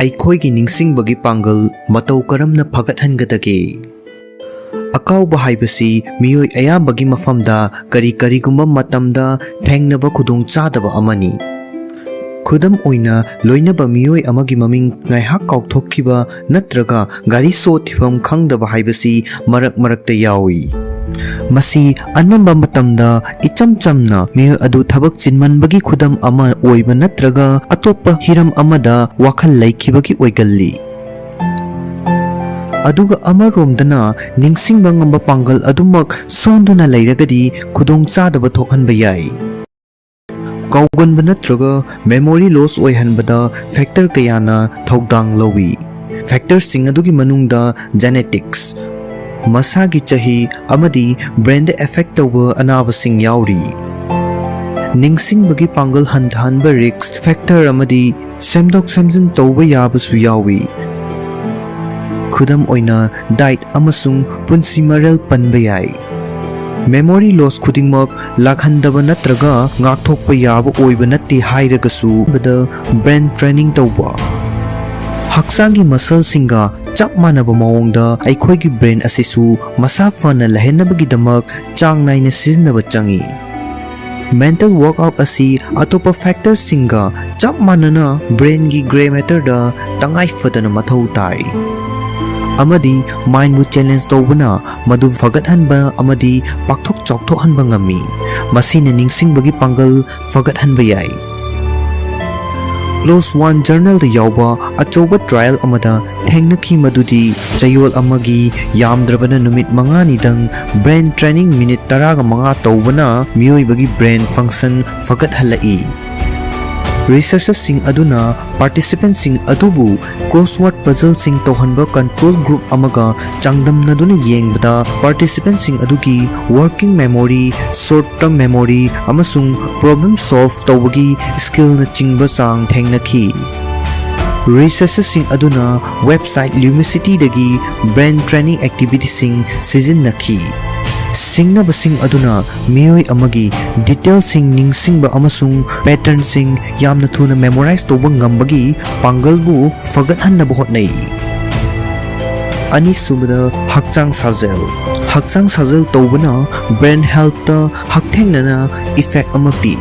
ꯑꯩꯈꯣꯏꯒꯤ ꯅꯤꯡꯁꯤꯡꯕꯒꯤ ꯄꯥꯡꯒꯜ ꯃꯇꯧ ꯀꯔꯝꯅ ꯐꯒꯠꯍꯟꯒꯗꯒꯦ? ꯑꯀꯥꯎꯕ ꯍꯥꯏꯕꯁꯤ ꯃꯤꯑꯣꯏ ꯑꯌꯥꯝꯕꯒꯤ ꯃꯐꯝꯗ ꯀꯔꯤ ꯀꯔꯤꯒꯨꯝꯕ ꯃꯇꯝꯗ ꯊꯦꯡꯅꯕ ꯈꯨꯗꯣꯡꯆꯥꯗꯕ ꯑꯃꯅꯤ꯫ ꯈꯨꯗꯝ ꯑꯣꯏꯅ, ꯂꯣꯏꯅꯕ ꯃꯤꯑꯣꯏ ꯑꯃꯒꯤ ꯃꯃꯤꯡ ꯉꯥꯏꯍꯥꯛ ꯀꯥꯎꯊꯣꯛꯈꯤꯕ ꯅꯠꯇ꯭ꯔꯒ ꯒꯥꯔꯤ ꯁꯣ ꯊꯤꯐꯝ ꯈꯪꯗꯕ ꯍꯥꯏꯕꯁꯤ ꯃꯔꯛ ꯃꯔꯛꯇ ꯌꯥꯎꯏ꯫ ꯃꯁꯤ ꯑꯅꯝꯕ ꯃꯇꯝꯗ ꯏꯆꯝ ꯆꯝꯅ ꯃꯤꯑꯣꯏ ꯑꯗꯨ ꯊꯕꯛ ꯆꯤꯟꯃꯟꯕꯒꯤ ꯈꯨꯗꯝ ꯑꯃ ꯑꯣꯏꯕ ꯅꯠꯇ꯭ꯔꯒ ꯑꯇꯣꯞꯄ ꯍꯤꯔꯝ ꯑꯃꯗ ꯋꯥꯈꯜ ꯂꯩꯈꯤꯕꯒꯤ ꯑꯣꯏꯒꯜꯂꯤ꯫ ꯑꯗꯨꯒ ꯑꯃꯔꯣꯝꯗꯅ, ꯅꯤꯡꯁꯤꯡꯕ ꯉꯝꯕ ꯄꯥꯡꯒꯜ ꯑꯗꯨꯃꯛ ꯁꯣꯟꯗꯨꯅ ꯂꯩꯔꯒꯗꯤ ꯈꯨꯗꯣꯡꯆꯥꯗꯕ ꯊꯣꯛꯍꯟꯕ ꯌꯥꯏ꯫ ꯀꯥꯎꯒꯟꯕ ꯅꯠꯇ꯭ꯔꯒ memory loss ꯑꯣꯏꯍꯟꯕꯗ factor ꯀꯌꯥꯅ ꯊꯧꯗꯥꯡ ꯂꯧꯏ꯫ Factorꯁꯤꯡ ꯑꯗꯨꯒꯤ ꯃꯅꯨꯡꯗ genetics, ꯃꯁꯥꯒꯤ ꯆꯍꯤ ꯑꯃꯗꯤ brainꯗ effect ꯇꯧꯕ ꯑꯅꯥꯕꯁꯤꯡ ꯌꯥꯎꯔꯤ꯫ ꯅꯤꯡꯁꯤꯡꯕꯒꯤ ꯄꯥꯡꯒꯜ ꯍꯟꯊꯍꯟꯕ risk factor ꯑꯃꯗꯤ ꯁꯦꯝꯗꯣꯛ ꯁꯦꯝꯖꯤꯟ ꯇꯧꯕ ꯌꯥꯕꯁꯨ ꯌꯥꯎꯏ꯫ ꯈꯨꯗꯝ ꯑꯣꯏꯅ, diet ꯑꯃꯁꯨꯡ ꯄꯨꯟꯁꯤ ꯃꯔꯦꯜ ꯄꯟꯕ ꯌꯥꯏ꯫ Memory loss ꯈꯨꯗꯤꯡꯃꯛ ꯂꯥꯛꯍꯟꯗꯕ ꯅꯠꯇ꯭ꯔꯒ ꯉꯥꯛꯊꯣꯛꯄ ꯌꯥꯕ ꯑꯣꯏꯕ ꯅꯠꯇꯦ ꯍꯥꯏꯔꯒꯁꯨ, brain training ꯇꯧꯕ, ꯍꯛꯆꯥꯡꯒꯤ muscleꯁꯤꯡꯒ ꯆꯞ ꯃꯥꯟꯅꯕ ꯃꯑꯣꯡꯗ ꯑꯩꯈꯣꯏꯒꯤ brain ꯑꯁꯤꯁꯨ ꯃꯁꯥ ꯐꯅ ꯂꯩꯍꯟꯅꯕꯒꯤꯗꯃꯛ ꯆꯥꯡ ꯅꯥꯏꯅ ꯁꯤꯖꯤꯟꯅꯕ ꯆꯪꯏ꯫ Mental workout ꯑꯁꯤ ꯑꯇꯣꯞꯄ factorꯁꯤꯡꯒ ꯆꯞ ꯃꯥꯟꯅꯅ brainꯒꯤ grey matterꯗ ꯇꯉꯥꯏ ꯐꯗꯅ ꯃꯊꯧ ꯇꯥꯏ, ꯑꯃꯗꯤ mindꯕꯨ challenge ꯇꯧꯕꯅ ꯃꯗꯨ ꯐꯒꯠꯍꯟꯕ ꯑꯃꯗꯤ ꯄꯥꯛꯊꯣꯛ ꯆꯥꯎꯊꯣꯛꯍꯟꯕ ꯉꯝꯃꯤ꯫ ꯃꯁꯤꯅ ꯅꯤꯡꯁꯤꯡꯕꯒꯤ ꯄꯥꯡꯒꯜ ꯐꯒꯠꯍꯟꯕ ꯌꯥꯏ꯫ Close One Journalꯗ ꯌꯥꯎꯕ ꯑꯆꯧꯕ trial ꯑꯃꯗ ꯊꯦꯡꯅꯈꯤ, ꯃꯗꯨꯗꯤ ꯆꯌꯣꯜ ꯑꯃꯒꯤ ꯌꯥꯝꯗ꯭ꯔꯕꯗ ꯅꯨꯃꯤꯠ ꯃꯉꯥꯅꯤꯗꯪ brain training minute ꯇꯔꯥꯒ ꯃꯉꯥ ꯇꯧꯕꯅ ꯃꯤꯑꯣꯏꯕꯒꯤ brain function ꯐꯒꯠꯍꯜꯂꯛꯏ꯫ Researcherꯁꯤꯡ ꯑꯗꯨꯅ participantꯁꯤꯡ ꯑꯗꯨꯕꯨ crossword puzzleꯁꯤꯡ ꯇꯧꯍꯟꯕ control group ꯑꯃꯒ ꯆꯥꯡꯗꯝꯅꯗꯨꯅ ꯌꯦꯡꯕꯗ, participantꯁꯤꯡ ꯑꯗꯨꯒꯤ working memory, short term memory, ꯑꯃꯁꯨꯡ problem solve ꯇꯧꯕꯒꯤ skillꯅꯆꯤꯡꯕ ꯆꯥꯡ ꯊꯦꯡꯅꯈꯤ꯫ Researcherꯁꯤꯡ ꯑꯗꯨꯅ website Lumicityꯗꯒꯤ brain training activityꯁꯤꯡ ꯁꯤꯖꯤꯟꯅꯈꯤ꯫ ꯁꯤꯡꯅꯕꯁꯤꯡ ꯑꯗꯨꯅ ꯃꯤꯑꯣꯏ ꯑꯃꯒꯤ detailꯁꯤꯡ ꯅꯤꯡꯁꯤꯡꯕ ꯑꯃꯁꯨꯡ patternꯁꯤꯡ ꯌꯥꯝꯅ ꯊꯨꯅ memorize ꯇꯧꯕ ꯉꯝꯕꯒꯤ ꯄꯥꯡꯒꯜꯕꯨ ꯐꯒꯠꯍꯟꯅꯕ ꯍꯣꯠꯅꯩ꯫ ꯑꯅꯤꯁꯨꯕꯗ, ꯍꯛꯆꯥꯡ ꯁꯥꯖꯦꯜ꯫ ꯍꯛꯆꯥꯡ ꯁꯥꯖꯦꯜ ꯇꯧꯕꯅ brain healthꯇ ꯍꯛꯊꯦꯡꯅꯅ effect ꯑꯃ ꯄꯤ꯫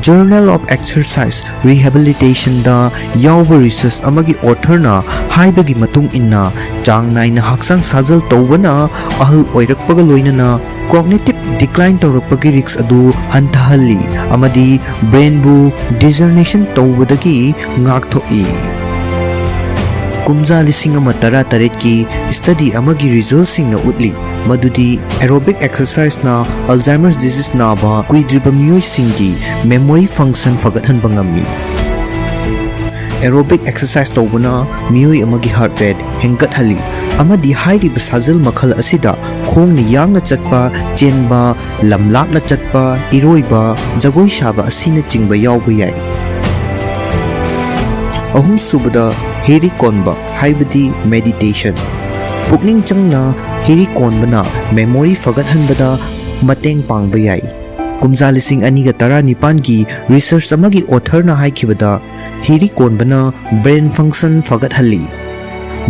Journal of Exercise Rehabilitationꯗ ꯌꯥꯎꯕ research ꯑꯃꯒꯤ authorꯅ ꯍꯥꯏꯕꯒꯤ ꯃꯇꯨꯡ ꯏꯟꯅ, ꯆꯥꯡ ꯅꯥꯏꯅ ꯍꯛꯆꯥꯡ ꯁꯥꯖꯦꯜ ꯇꯧꯕꯅ ꯑꯍꯜ ꯑꯣꯏꯔꯛꯄꯒ ꯂꯣꯏꯅꯅ cognitive decline ꯇꯧꯔꯛꯄꯒꯤ risk ꯑꯗꯨ ꯍꯟꯊꯍꯜꯂꯤ ꯑꯃꯗꯤ brainꯕꯨ degeneration ꯇꯧꯕꯗꯒꯤ ꯉꯥꯛꯊꯣꯛꯏ꯫ ꯀꯨꯝꯖꯥ ꯂꯤꯁꯤꯡ ꯑꯃ ꯇꯔꯥ ꯇꯔꯦꯠꯀꯤ study ꯑꯃꯒꯤ resultꯁꯤꯡꯅ ꯎꯠꯂꯤ ꯃꯗꯨꯗꯤ aerobic exerciseꯅ Alzheimer's disease ꯅꯥꯕ ꯀꯨꯏꯗ꯭ꯔꯤꯕ ꯃꯤꯑꯣꯏꯁꯤꯡꯒꯤ memory function ꯐꯒꯠꯍꯟꯕ ꯉꯝꯃꯤ꯫ Aerobic exercise ꯇꯧꯕꯅ ꯃꯤꯑꯣꯏ ꯑꯃꯒꯤ heart rate ꯍꯦꯟꯒꯠꯍꯜꯂꯤ ꯑꯃꯗꯤ ꯍꯥꯏꯔꯤꯕ ꯁꯥꯖꯦꯜ ꯃꯈꯜ ꯑꯁꯤꯗ ꯈꯣꯡꯅ ꯌꯥꯡꯅ ꯆꯠꯄ, ꯆꯦꯟꯕ, ꯂꯝ ꯂꯥꯞꯅ ꯆꯠꯄ, ꯏꯔꯣꯏꯕ, ꯖꯒꯣꯏ ꯁꯥꯕ ꯑꯁꯤꯅꯆꯤꯡꯕ ꯌꯥꯎꯕ ꯌꯥꯏ꯫ ꯑꯍꯨꯝꯁꯨꯕꯗ, ꯍꯤꯔꯤ ꯀꯣꯟꯕ ꯍꯥꯏꯕꯗꯤ meditation꯫ ꯄꯨꯛꯅꯤꯡ ꯆꯪꯅ ꯍꯤꯔꯤ ꯀꯣꯟꯕꯅ memory ꯐꯒꯠꯍꯟꯕꯗ ꯃꯇꯦꯡ ꯄꯥꯡꯕ ꯌꯥꯏ꯫ ꯀꯨꯝꯖꯥ ꯂꯤꯁꯤꯡ ꯑꯅꯤꯒ ꯇꯔꯥꯅꯤꯄꯥꯟꯒꯤ research ꯑꯃꯒꯤ authorꯅ ꯍꯥꯏꯈꯤꯕꯗ, ꯍꯤꯔꯤ ꯀꯣꯟꯕꯅ brain function ꯐꯒꯠꯍꯜꯂꯤ,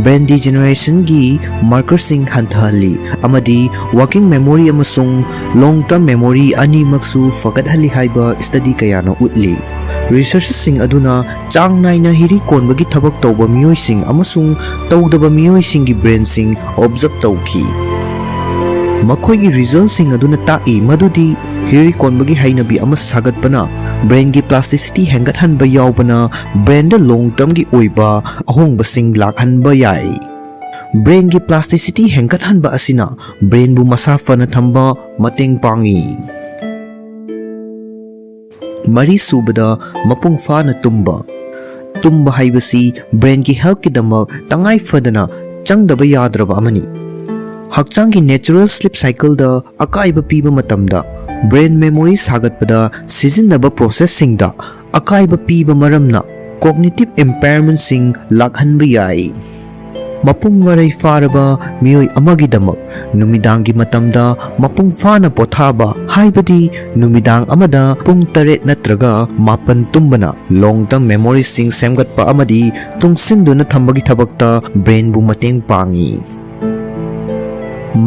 brain degenerationꯒꯤ markerꯁꯤꯡ ꯍꯟꯊꯍꯜꯂꯤ ꯑꯃꯗꯤ working memory ꯑꯃꯁꯨꯡ long term memory ꯑꯅꯤꯃꯛꯁꯨ ꯐꯒꯠꯍꯜꯂꯤ ꯍꯥꯏꯕ study ꯀꯌꯥꯅ ꯎꯠꯂꯤ꯫ Researchꯁꯤꯡ ꯑꯗꯨꯅ ꯆꯥꯡ ꯅꯥꯏꯅ ꯍꯤꯔꯤ ꯀꯣꯟꯕꯒꯤ ꯊꯕꯛ ꯇꯧꯕ ꯃꯤꯑꯣꯏꯁꯤꯡ ꯑꯃꯁꯨꯡ ꯇꯧꯗꯕ ꯃꯤꯑꯣꯏꯁꯤꯡꯒꯤ brainꯁꯤꯡ observe ꯇꯧꯈꯤ꯫ ꯃꯈꯣꯏꯒꯤ resultꯁꯤꯡ ꯑꯗꯨꯅ ꯇꯥꯛꯏ ꯃꯗꯨꯗꯤ ꯍꯤꯔꯤ ꯀꯣꯟꯕꯒꯤ ꯍꯩꯅꯕꯤ ꯑꯃ ꯁꯥꯒꯠꯄꯅ brainꯒꯤ plasticity ꯍꯦꯟꯒꯠꯍꯟꯕ ꯌꯥꯎꯕꯅ brainꯗ long termꯒꯤ ꯑꯣꯏꯕ ꯑꯍꯣꯡꯕꯁꯤꯡ ꯂꯥꯛꯍꯟꯕ ꯌꯥꯏ꯫ Brainꯒꯤ plasticity ꯍꯦꯟꯒꯠꯍꯟꯕ ꯑꯁꯤꯅ brainꯕꯨ ꯃꯁꯥ ꯐꯅ ꯊꯝꯕ ꯃꯇꯦꯡ ꯄꯥꯡꯏ꯫ ꯃꯔꯤꯁꯨꯕꯗ, ꯃꯄꯨꯡ ꯐꯥꯅ ꯇꯨꯝꯕ꯫ ꯇꯨꯝꯕ ꯍꯥꯏꯕꯁꯤ brainꯒꯤ healthꯀꯤꯗꯃꯛ ꯇꯉꯥꯏ ꯐꯗꯅ ꯆꯪꯗꯕ ꯌꯥꯗ꯭ꯔꯕ ꯑꯃꯅꯤ꯫ ꯍꯛꯆꯥꯡꯒꯤ natural sleep cycleꯗ ꯑꯀꯥꯏꯕ ꯄꯤꯕ ꯃꯇꯝꯗ brain memory ꯁꯥꯒꯠꯄꯗ ꯁꯤꯖꯤꯟꯅꯕ processꯁꯤꯡꯗ ꯑꯀꯥꯏꯕ ꯄꯤꯕ ꯃꯔꯝꯅ cognitive impairmentꯁꯤꯡ ꯂꯥꯛꯍꯟꯕ ꯌꯥꯏ꯫ ꯃꯄꯨꯡ ꯃꯔꯩ ꯐꯥꯔꯕ ꯃꯤꯑꯣꯏ ꯑꯃꯒꯤꯗꯃꯛ ꯅꯨꯃꯤꯗꯥꯡꯒꯤ ꯃꯇꯝꯗ ꯃꯄꯨꯡ ꯐꯥꯅ ꯄꯣꯊꯥꯕ, ꯍꯥꯏꯕꯗꯤ ꯅꯨꯃꯤꯗꯥꯡ ꯑꯃꯗ ꯄꯨꯡ ꯇꯔꯦꯠ ꯅꯠꯇ꯭ꯔꯒ ꯃꯥꯄꯟ ꯇꯨꯝꯕꯅ long term memoryꯁꯤꯡ ꯁꯦꯝꯒꯠꯄ ꯑꯃꯗꯤ ꯇꯨꯡꯁꯤꯟꯗꯨꯅ ꯊꯝꯕꯒꯤ ꯊꯕꯛꯇ brainꯕꯨ ꯃꯇꯦꯡ ꯄꯥꯡꯏ꯫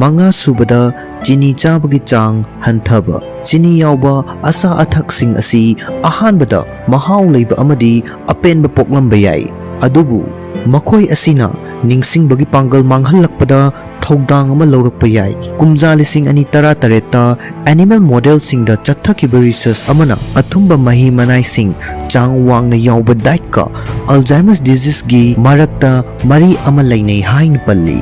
ꯃꯉꯥ ꯁꯨꯕꯗ, ꯆꯤꯅꯤ ꯆꯥꯕꯒꯤ ꯆꯥꯡ ꯍꯟꯊꯕ꯫ ꯆꯤꯅꯤ ꯌꯥꯎꯕ ꯑꯆꯥ ꯑꯊꯛꯁꯤꯡ ꯑꯁꯤ ꯑꯍꯥꯟꯕꯗ ꯃꯍꯥꯎ ꯂꯩꯕ ꯑꯃꯗꯤ ꯑꯄꯦꯟꯕ ꯄꯣꯛꯂꯝꯕ ꯌꯥꯏ, ꯑꯗꯨꯕꯨ ꯃꯈꯣꯏ ꯑꯁꯤꯅ ꯅꯤꯡꯁꯤꯡꯕꯒꯤ ꯄꯥꯡꯒꯜ ꯃꯥꯡꯍꯜꯂꯛꯄꯗ ꯊꯧꯗꯥꯡ ꯑꯃ ꯂꯧꯔꯛꯄ ꯌꯥꯏ꯫ ꯀꯨꯝꯖꯥ ꯂꯤꯁꯤꯡ ꯑꯅꯤ ꯇꯔꯥꯇꯔꯦꯠꯇ animal modelꯁꯤꯡꯗ ꯆꯠꯊꯈꯤꯕ research ꯑꯃꯅ ꯑꯊꯨꯝꯕ ꯃꯍꯤ ꯃꯅꯥꯏꯁꯤꯡ ꯆꯥꯡ ꯋꯥꯡꯅ ꯌꯥꯎꯕ dietꯀ Alzheimer's diseaseꯒꯤ ꯃꯔꯛꯇ ꯃꯔꯤ ꯑꯃ ꯂꯩꯅꯩ ꯍꯥꯏꯅ ꯄꯜꯂꯤ꯫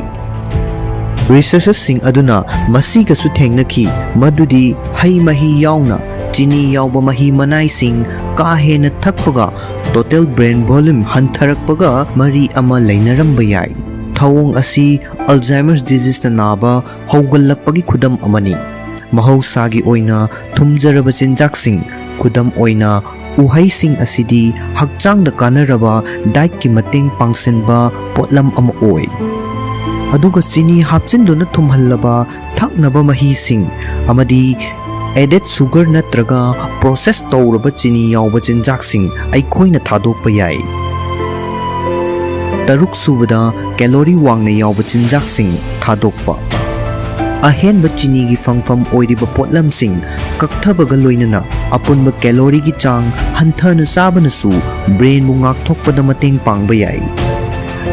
Researcherꯁꯤꯡ ꯑꯗꯨꯅ ꯃꯁꯤꯒꯁꯨ ꯊꯦꯡꯅꯈꯤ, ꯃꯗꯨꯗꯤ ꯍꯩ ꯃꯍꯤ ꯌꯥꯎꯅ ꯆꯤꯅꯤ ꯌꯥꯎꯕ ꯃꯍꯤ ꯃꯅꯥꯏꯁꯤꯡ ꯀꯥ ꯍꯦꯟꯅ ꯊꯛꯄꯒ total brain volume ꯍꯟꯊꯔꯛꯄꯒ ꯃꯔꯤ ꯑꯃ ꯂꯩꯅꯔꯝꯕ ꯌꯥꯏ꯫ ꯊꯧꯑꯣꯡ ꯑꯁꯤ Alzheimer's diseaseꯅ ꯅꯥꯕ ꯍꯧꯒꯠꯂꯛꯄꯒꯤ ꯈꯨꯗꯝ ꯑꯃꯅꯤ꯫ ꯃꯍꯧꯁꯥꯒꯤ ꯑꯣꯏꯅ ꯊꯨꯝꯖꯔꯕ ꯆꯤꯟꯖꯥꯛꯁꯤꯡ, ꯈꯨꯗꯝ ꯑꯣꯏꯅ ꯎꯍꯩꯁꯤꯡ, ꯑꯁꯤꯗꯤ ꯍꯛꯆꯥꯡꯗ ꯀꯥꯟꯅꯔꯕ dietꯀꯤ ꯃꯇꯦꯡ ꯄꯥꯡꯁꯤꯟꯕ ꯄꯣꯠꯂꯝ ꯑꯃ ꯑꯣꯏ꯫ ꯑꯗꯨꯒ ꯆꯤꯅꯤ ꯍꯥꯞꯆꯤꯟꯗꯨꯅ ꯊꯨꯝꯍꯜꯂꯕ ꯊꯛꯅꯕ ꯃꯍꯤꯁꯤꯡ ꯑꯃꯗꯤ added sugar ꯅꯠꯇ꯭ꯔꯒ process ꯇꯧꯔꯕ ꯆꯤꯅꯤ ꯌꯥꯎꯕ ꯆꯤꯟꯖꯥꯛꯁꯤꯡ ꯑꯩꯈꯣꯏꯅ ꯊꯥꯗꯣꯛꯄ ꯌꯥꯏ꯫ ꯇꯔꯨꯛ ꯁꯨꯕꯗ, calorie ꯋꯥꯡꯅ ꯌꯥꯎꯕ ꯆꯤꯟꯖꯥꯛꯁꯤꯡ ꯊꯥꯗꯣꯛꯄ꯫ ꯑꯍꯦꯟꯕ ꯆꯤꯅꯤꯒꯤ ꯐꯪꯐꯝ ꯑꯣꯏꯔꯤꯕ ꯄꯣꯠꯂꯝꯁꯤꯡ ꯀꯛꯊꯕꯒ ꯂꯣꯏꯅꯅ ꯑꯄꯨꯟꯕ calorie ꯒꯤ ꯆꯥꯡ ꯍꯟꯊꯅ ꯆꯥꯕꯅꯁꯨ brain ꯕꯨ ꯉꯥꯛꯊꯣꯛꯄꯗ ꯃꯇꯦꯡ ꯄꯥꯡꯕ ꯌꯥꯏ꯫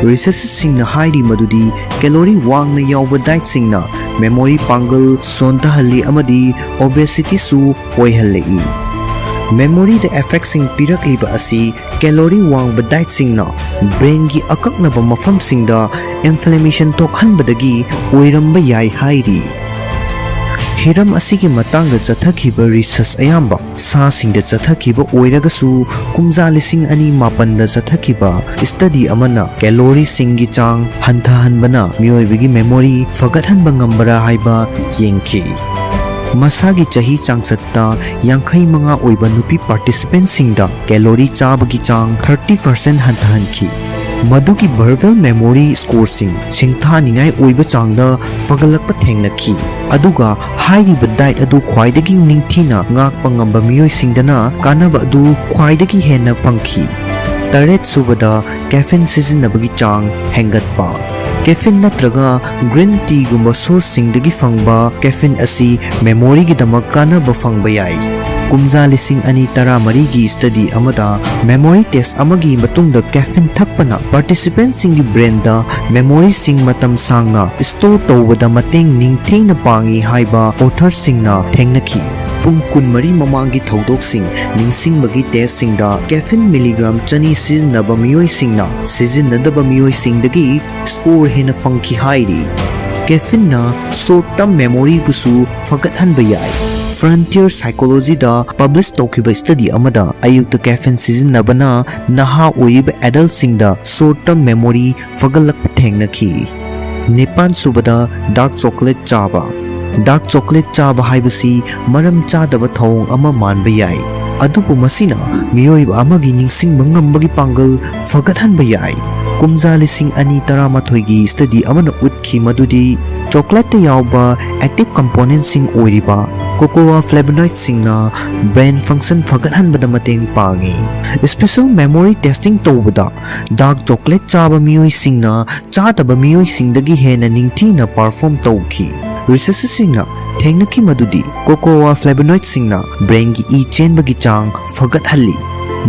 Researcher ꯁꯤꯡꯅ ꯍꯥꯏꯔꯤ ꯃꯗꯨꯗꯤ calorie ꯋꯥꯡꯅ ꯌꯥꯎꯕ diet ꯁꯤꯡꯅ memory ꯄꯥꯡꯒꯜ ꯁꯣꯟꯊꯍꯜꯂꯤ ꯑꯃꯗꯤ obesity ꯁꯨ ꯑꯣꯏꯍꯜꯂꯛꯏ꯫ Memory ꯗ effect ꯁꯤꯡ ꯄꯤꯔꯛꯂꯤꯕ ꯑꯁꯤ calorie ꯋꯥꯡꯕ diet ꯁꯤꯡꯅ brain ꯒꯤ ꯑꯀꯛꯅꯕ ꯃꯐꯝꯁꯤꯡꯗ inflammation ꯊꯣꯛꯍꯟꯕꯗꯒꯤ ꯑꯣꯏꯔꯝꯕ ꯌꯥꯏ ꯍꯥꯏꯔꯤ꯫ ꯍꯤꯔꯝ ꯑꯁꯤꯒꯤ ꯃꯇꯥꯡꯗ ꯆꯠꯊꯈꯤꯕ research ꯑꯌꯥꯝꯕ ꯁꯥꯁꯤꯡꯗ ꯆꯠꯊꯈꯤꯕ ꯑꯣꯏꯔꯒꯁꯨ, ꯀꯨꯝꯖꯥ ꯂꯤꯁꯤꯡ ꯑꯅꯤ ꯃꯥꯄꯟꯗ ꯆꯠꯊꯈꯤꯕ study ꯑꯃꯅ calorie ꯁꯤꯡꯒꯤ ꯆꯥꯡ ꯍꯟꯊꯍꯟꯕꯅ ꯃꯤꯑꯣꯏꯕꯒꯤ memory ꯐꯒꯠꯍꯟꯕ ꯉꯝꯕꯔꯥ ꯍꯥꯏꯕ ꯌꯦꯡꯈꯤ꯫ ꯃꯁꯥꯒꯤ ꯆꯍꯤ ꯆꯥꯡꯆꯠꯇ ꯌꯥꯡꯈꯩ ꯃꯉꯥ ꯑꯣꯏꯕ ꯅꯨꯄꯤ participant ꯁꯤꯡꯗ calorie ꯆꯥꯕꯒꯤ ꯆꯥꯡ thirty percent ꯍꯟꯊꯍꯟꯈꯤ꯫ ꯃꯗꯨꯒꯤ verbal memory scoreꯁꯤꯡ ꯁꯤꯡꯊꯥꯅꯤꯡꯉꯥꯏ ꯑꯣꯏꯕ ꯆꯥꯡꯗ ꯐꯒꯠꯂꯛꯄ ꯊꯦꯡꯅꯈꯤ꯫ ꯑꯗꯨꯒ ꯍꯥꯏꯔꯤꯕ diet ꯑꯗꯨ ꯈ꯭ꯋꯥꯏꯗꯒꯤ ꯅꯤꯡꯊꯤꯅ ꯉꯥꯛꯄ ꯉꯝꯕ ꯃꯤꯑꯣꯏꯁꯤꯡꯗꯅ ꯀꯥꯟꯅꯕ ꯑꯗꯨ ꯈ꯭ꯋꯥꯏꯗꯒꯤ ꯍꯦꯟꯅ ꯐꯪꯈꯤ꯫ ꯇꯔꯦꯠ ꯁꯨꯕꯗ, caffeine ꯁꯤꯖꯤꯟꯅꯕꯒꯤ ꯆꯥꯡ ꯍꯦꯟꯒꯠꯄ꯫ Caffeine ꯅꯠꯇ꯭ꯔꯒ green teaꯒꯨꯝꯕ sourceꯁꯤꯡꯗꯒꯤ ꯐꯪꯕ caffeine ꯑꯁꯤ memoryꯒꯤꯗꯃꯛ ꯀꯥꯟꯅꯕ ꯐꯪꯕ ꯌꯥꯏ꯫ ꯀꯨꯝꯖꯥ ꯂꯤꯁꯤꯡ ꯑꯅꯤ ꯇꯔꯥꯃꯔꯤꯒꯤ study ꯑꯃꯗ memory test ꯑꯃꯒꯤ ꯃꯇꯨꯡꯗ caffeine ꯊꯛꯄꯅ participantꯁꯤꯡꯒꯤ brainꯗ memoryꯁꯤꯡ ꯃꯇꯝ ꯁꯥꯡꯅ store ꯇꯧꯕꯗ ꯃꯇꯦꯡ ꯅꯤꯡꯊꯤꯅ ꯄꯥꯡꯏ ꯍꯥꯏꯕ authorꯁꯤꯡꯅ ꯊꯦꯡꯅꯈꯤ꯫ ꯄꯨꯡ ꯀꯨꯟꯃꯔꯤ ꯃꯃꯥꯡꯒꯤ ꯊꯧꯗꯣꯛꯁꯤꯡ ꯅꯤꯡꯁꯤꯡꯕꯒꯤ testꯁꯤꯡꯗ caffeine milligram ꯆꯅꯤ ꯁꯤꯖꯤꯟꯅꯕ ꯃꯤꯑꯣꯏꯁꯤꯡꯅ ꯁꯤꯖꯤꯟꯅꯗꯕ ꯃꯤꯑꯣꯏꯁꯤꯡꯗꯒꯤ score ꯍꯦꯟꯅ ꯐꯪꯈꯤ ꯍꯥꯏꯔꯤ꯫ Caffeineꯅ short term memoryꯕꯨꯁꯨ ꯐꯒꯠꯍꯟꯕ ꯌꯥꯏ꯫ Frontier Psychologyꯗ publish ꯇꯧꯈꯤꯕ study ꯑꯃꯗ ꯑꯌꯨꯛꯇ caffeine ꯁꯤꯖꯤꯟꯅꯕꯅ ꯅꯍꯥ ꯑꯣꯏꯔꯤꯕ adultꯁꯤꯡꯗ short term memory ꯐꯒꯠꯂꯛꯄ ꯊꯦꯡꯅꯈꯤ꯫ ꯅꯤꯄꯥꯟ ꯁꯨꯕꯗ, dark chocolate ꯆꯥꯕ꯫ Dark chocolate ꯆꯥꯕ ꯍꯥꯏꯕꯁꯤ ꯃꯔꯝ ꯆꯥꯗꯕ ꯊꯧꯑꯣꯡ ꯑꯃ ꯃꯥꯟꯕ ꯌꯥꯏ, ꯑꯗꯨꯕꯨ ꯃꯁꯤꯅ ꯃꯤꯑꯣꯏꯕ ꯑꯃꯒꯤ ꯅꯤꯡꯁꯤꯡꯕ ꯉꯝꯕꯒꯤ ꯄꯥꯡꯒꯜ ꯐꯒꯠꯍꯟꯕ ꯌꯥꯏ꯫ ꯀꯨꯝꯖꯥ ꯂꯤꯁꯤꯡ ꯑꯅꯤ ꯇꯔꯥꯃꯥꯊꯣꯏꯒꯤ study ꯑꯃꯅ ꯎꯠꯈꯤ ꯃꯗꯨꯗꯤ chocolateꯇ ꯌꯥꯎꯕ active componentꯁꯤꯡ ꯑꯣꯏꯔꯤꯕ cocoa flavonoidꯁꯤꯡꯅ brain function ꯐꯒꯠꯍꯟꯕꯗ ꯃꯇꯦꯡ ꯄꯥꯡꯏ꯫ Special memory testing ꯇꯧꯕꯗ dark chocolate ꯆꯥꯕ ꯃꯤꯑꯣꯏꯁꯤꯡꯅ ꯆꯥꯗꯕ ꯃꯤꯑꯣꯏꯁꯤꯡꯗꯒꯤ ꯍꯦꯟꯅ ꯅꯤꯡꯊꯤꯅ perform ꯇꯧꯈꯤ꯫ Researcherꯁꯤꯡꯅ ꯊꯦꯡꯅꯈꯤ ꯃꯗꯨꯗꯤ cocoa flavonoidꯁꯤꯡꯅ brainꯒꯤ ꯏ ꯆꯦꯟꯕꯒꯤ ꯆꯥꯡ ꯐꯒꯠꯍꯜꯂꯤ꯫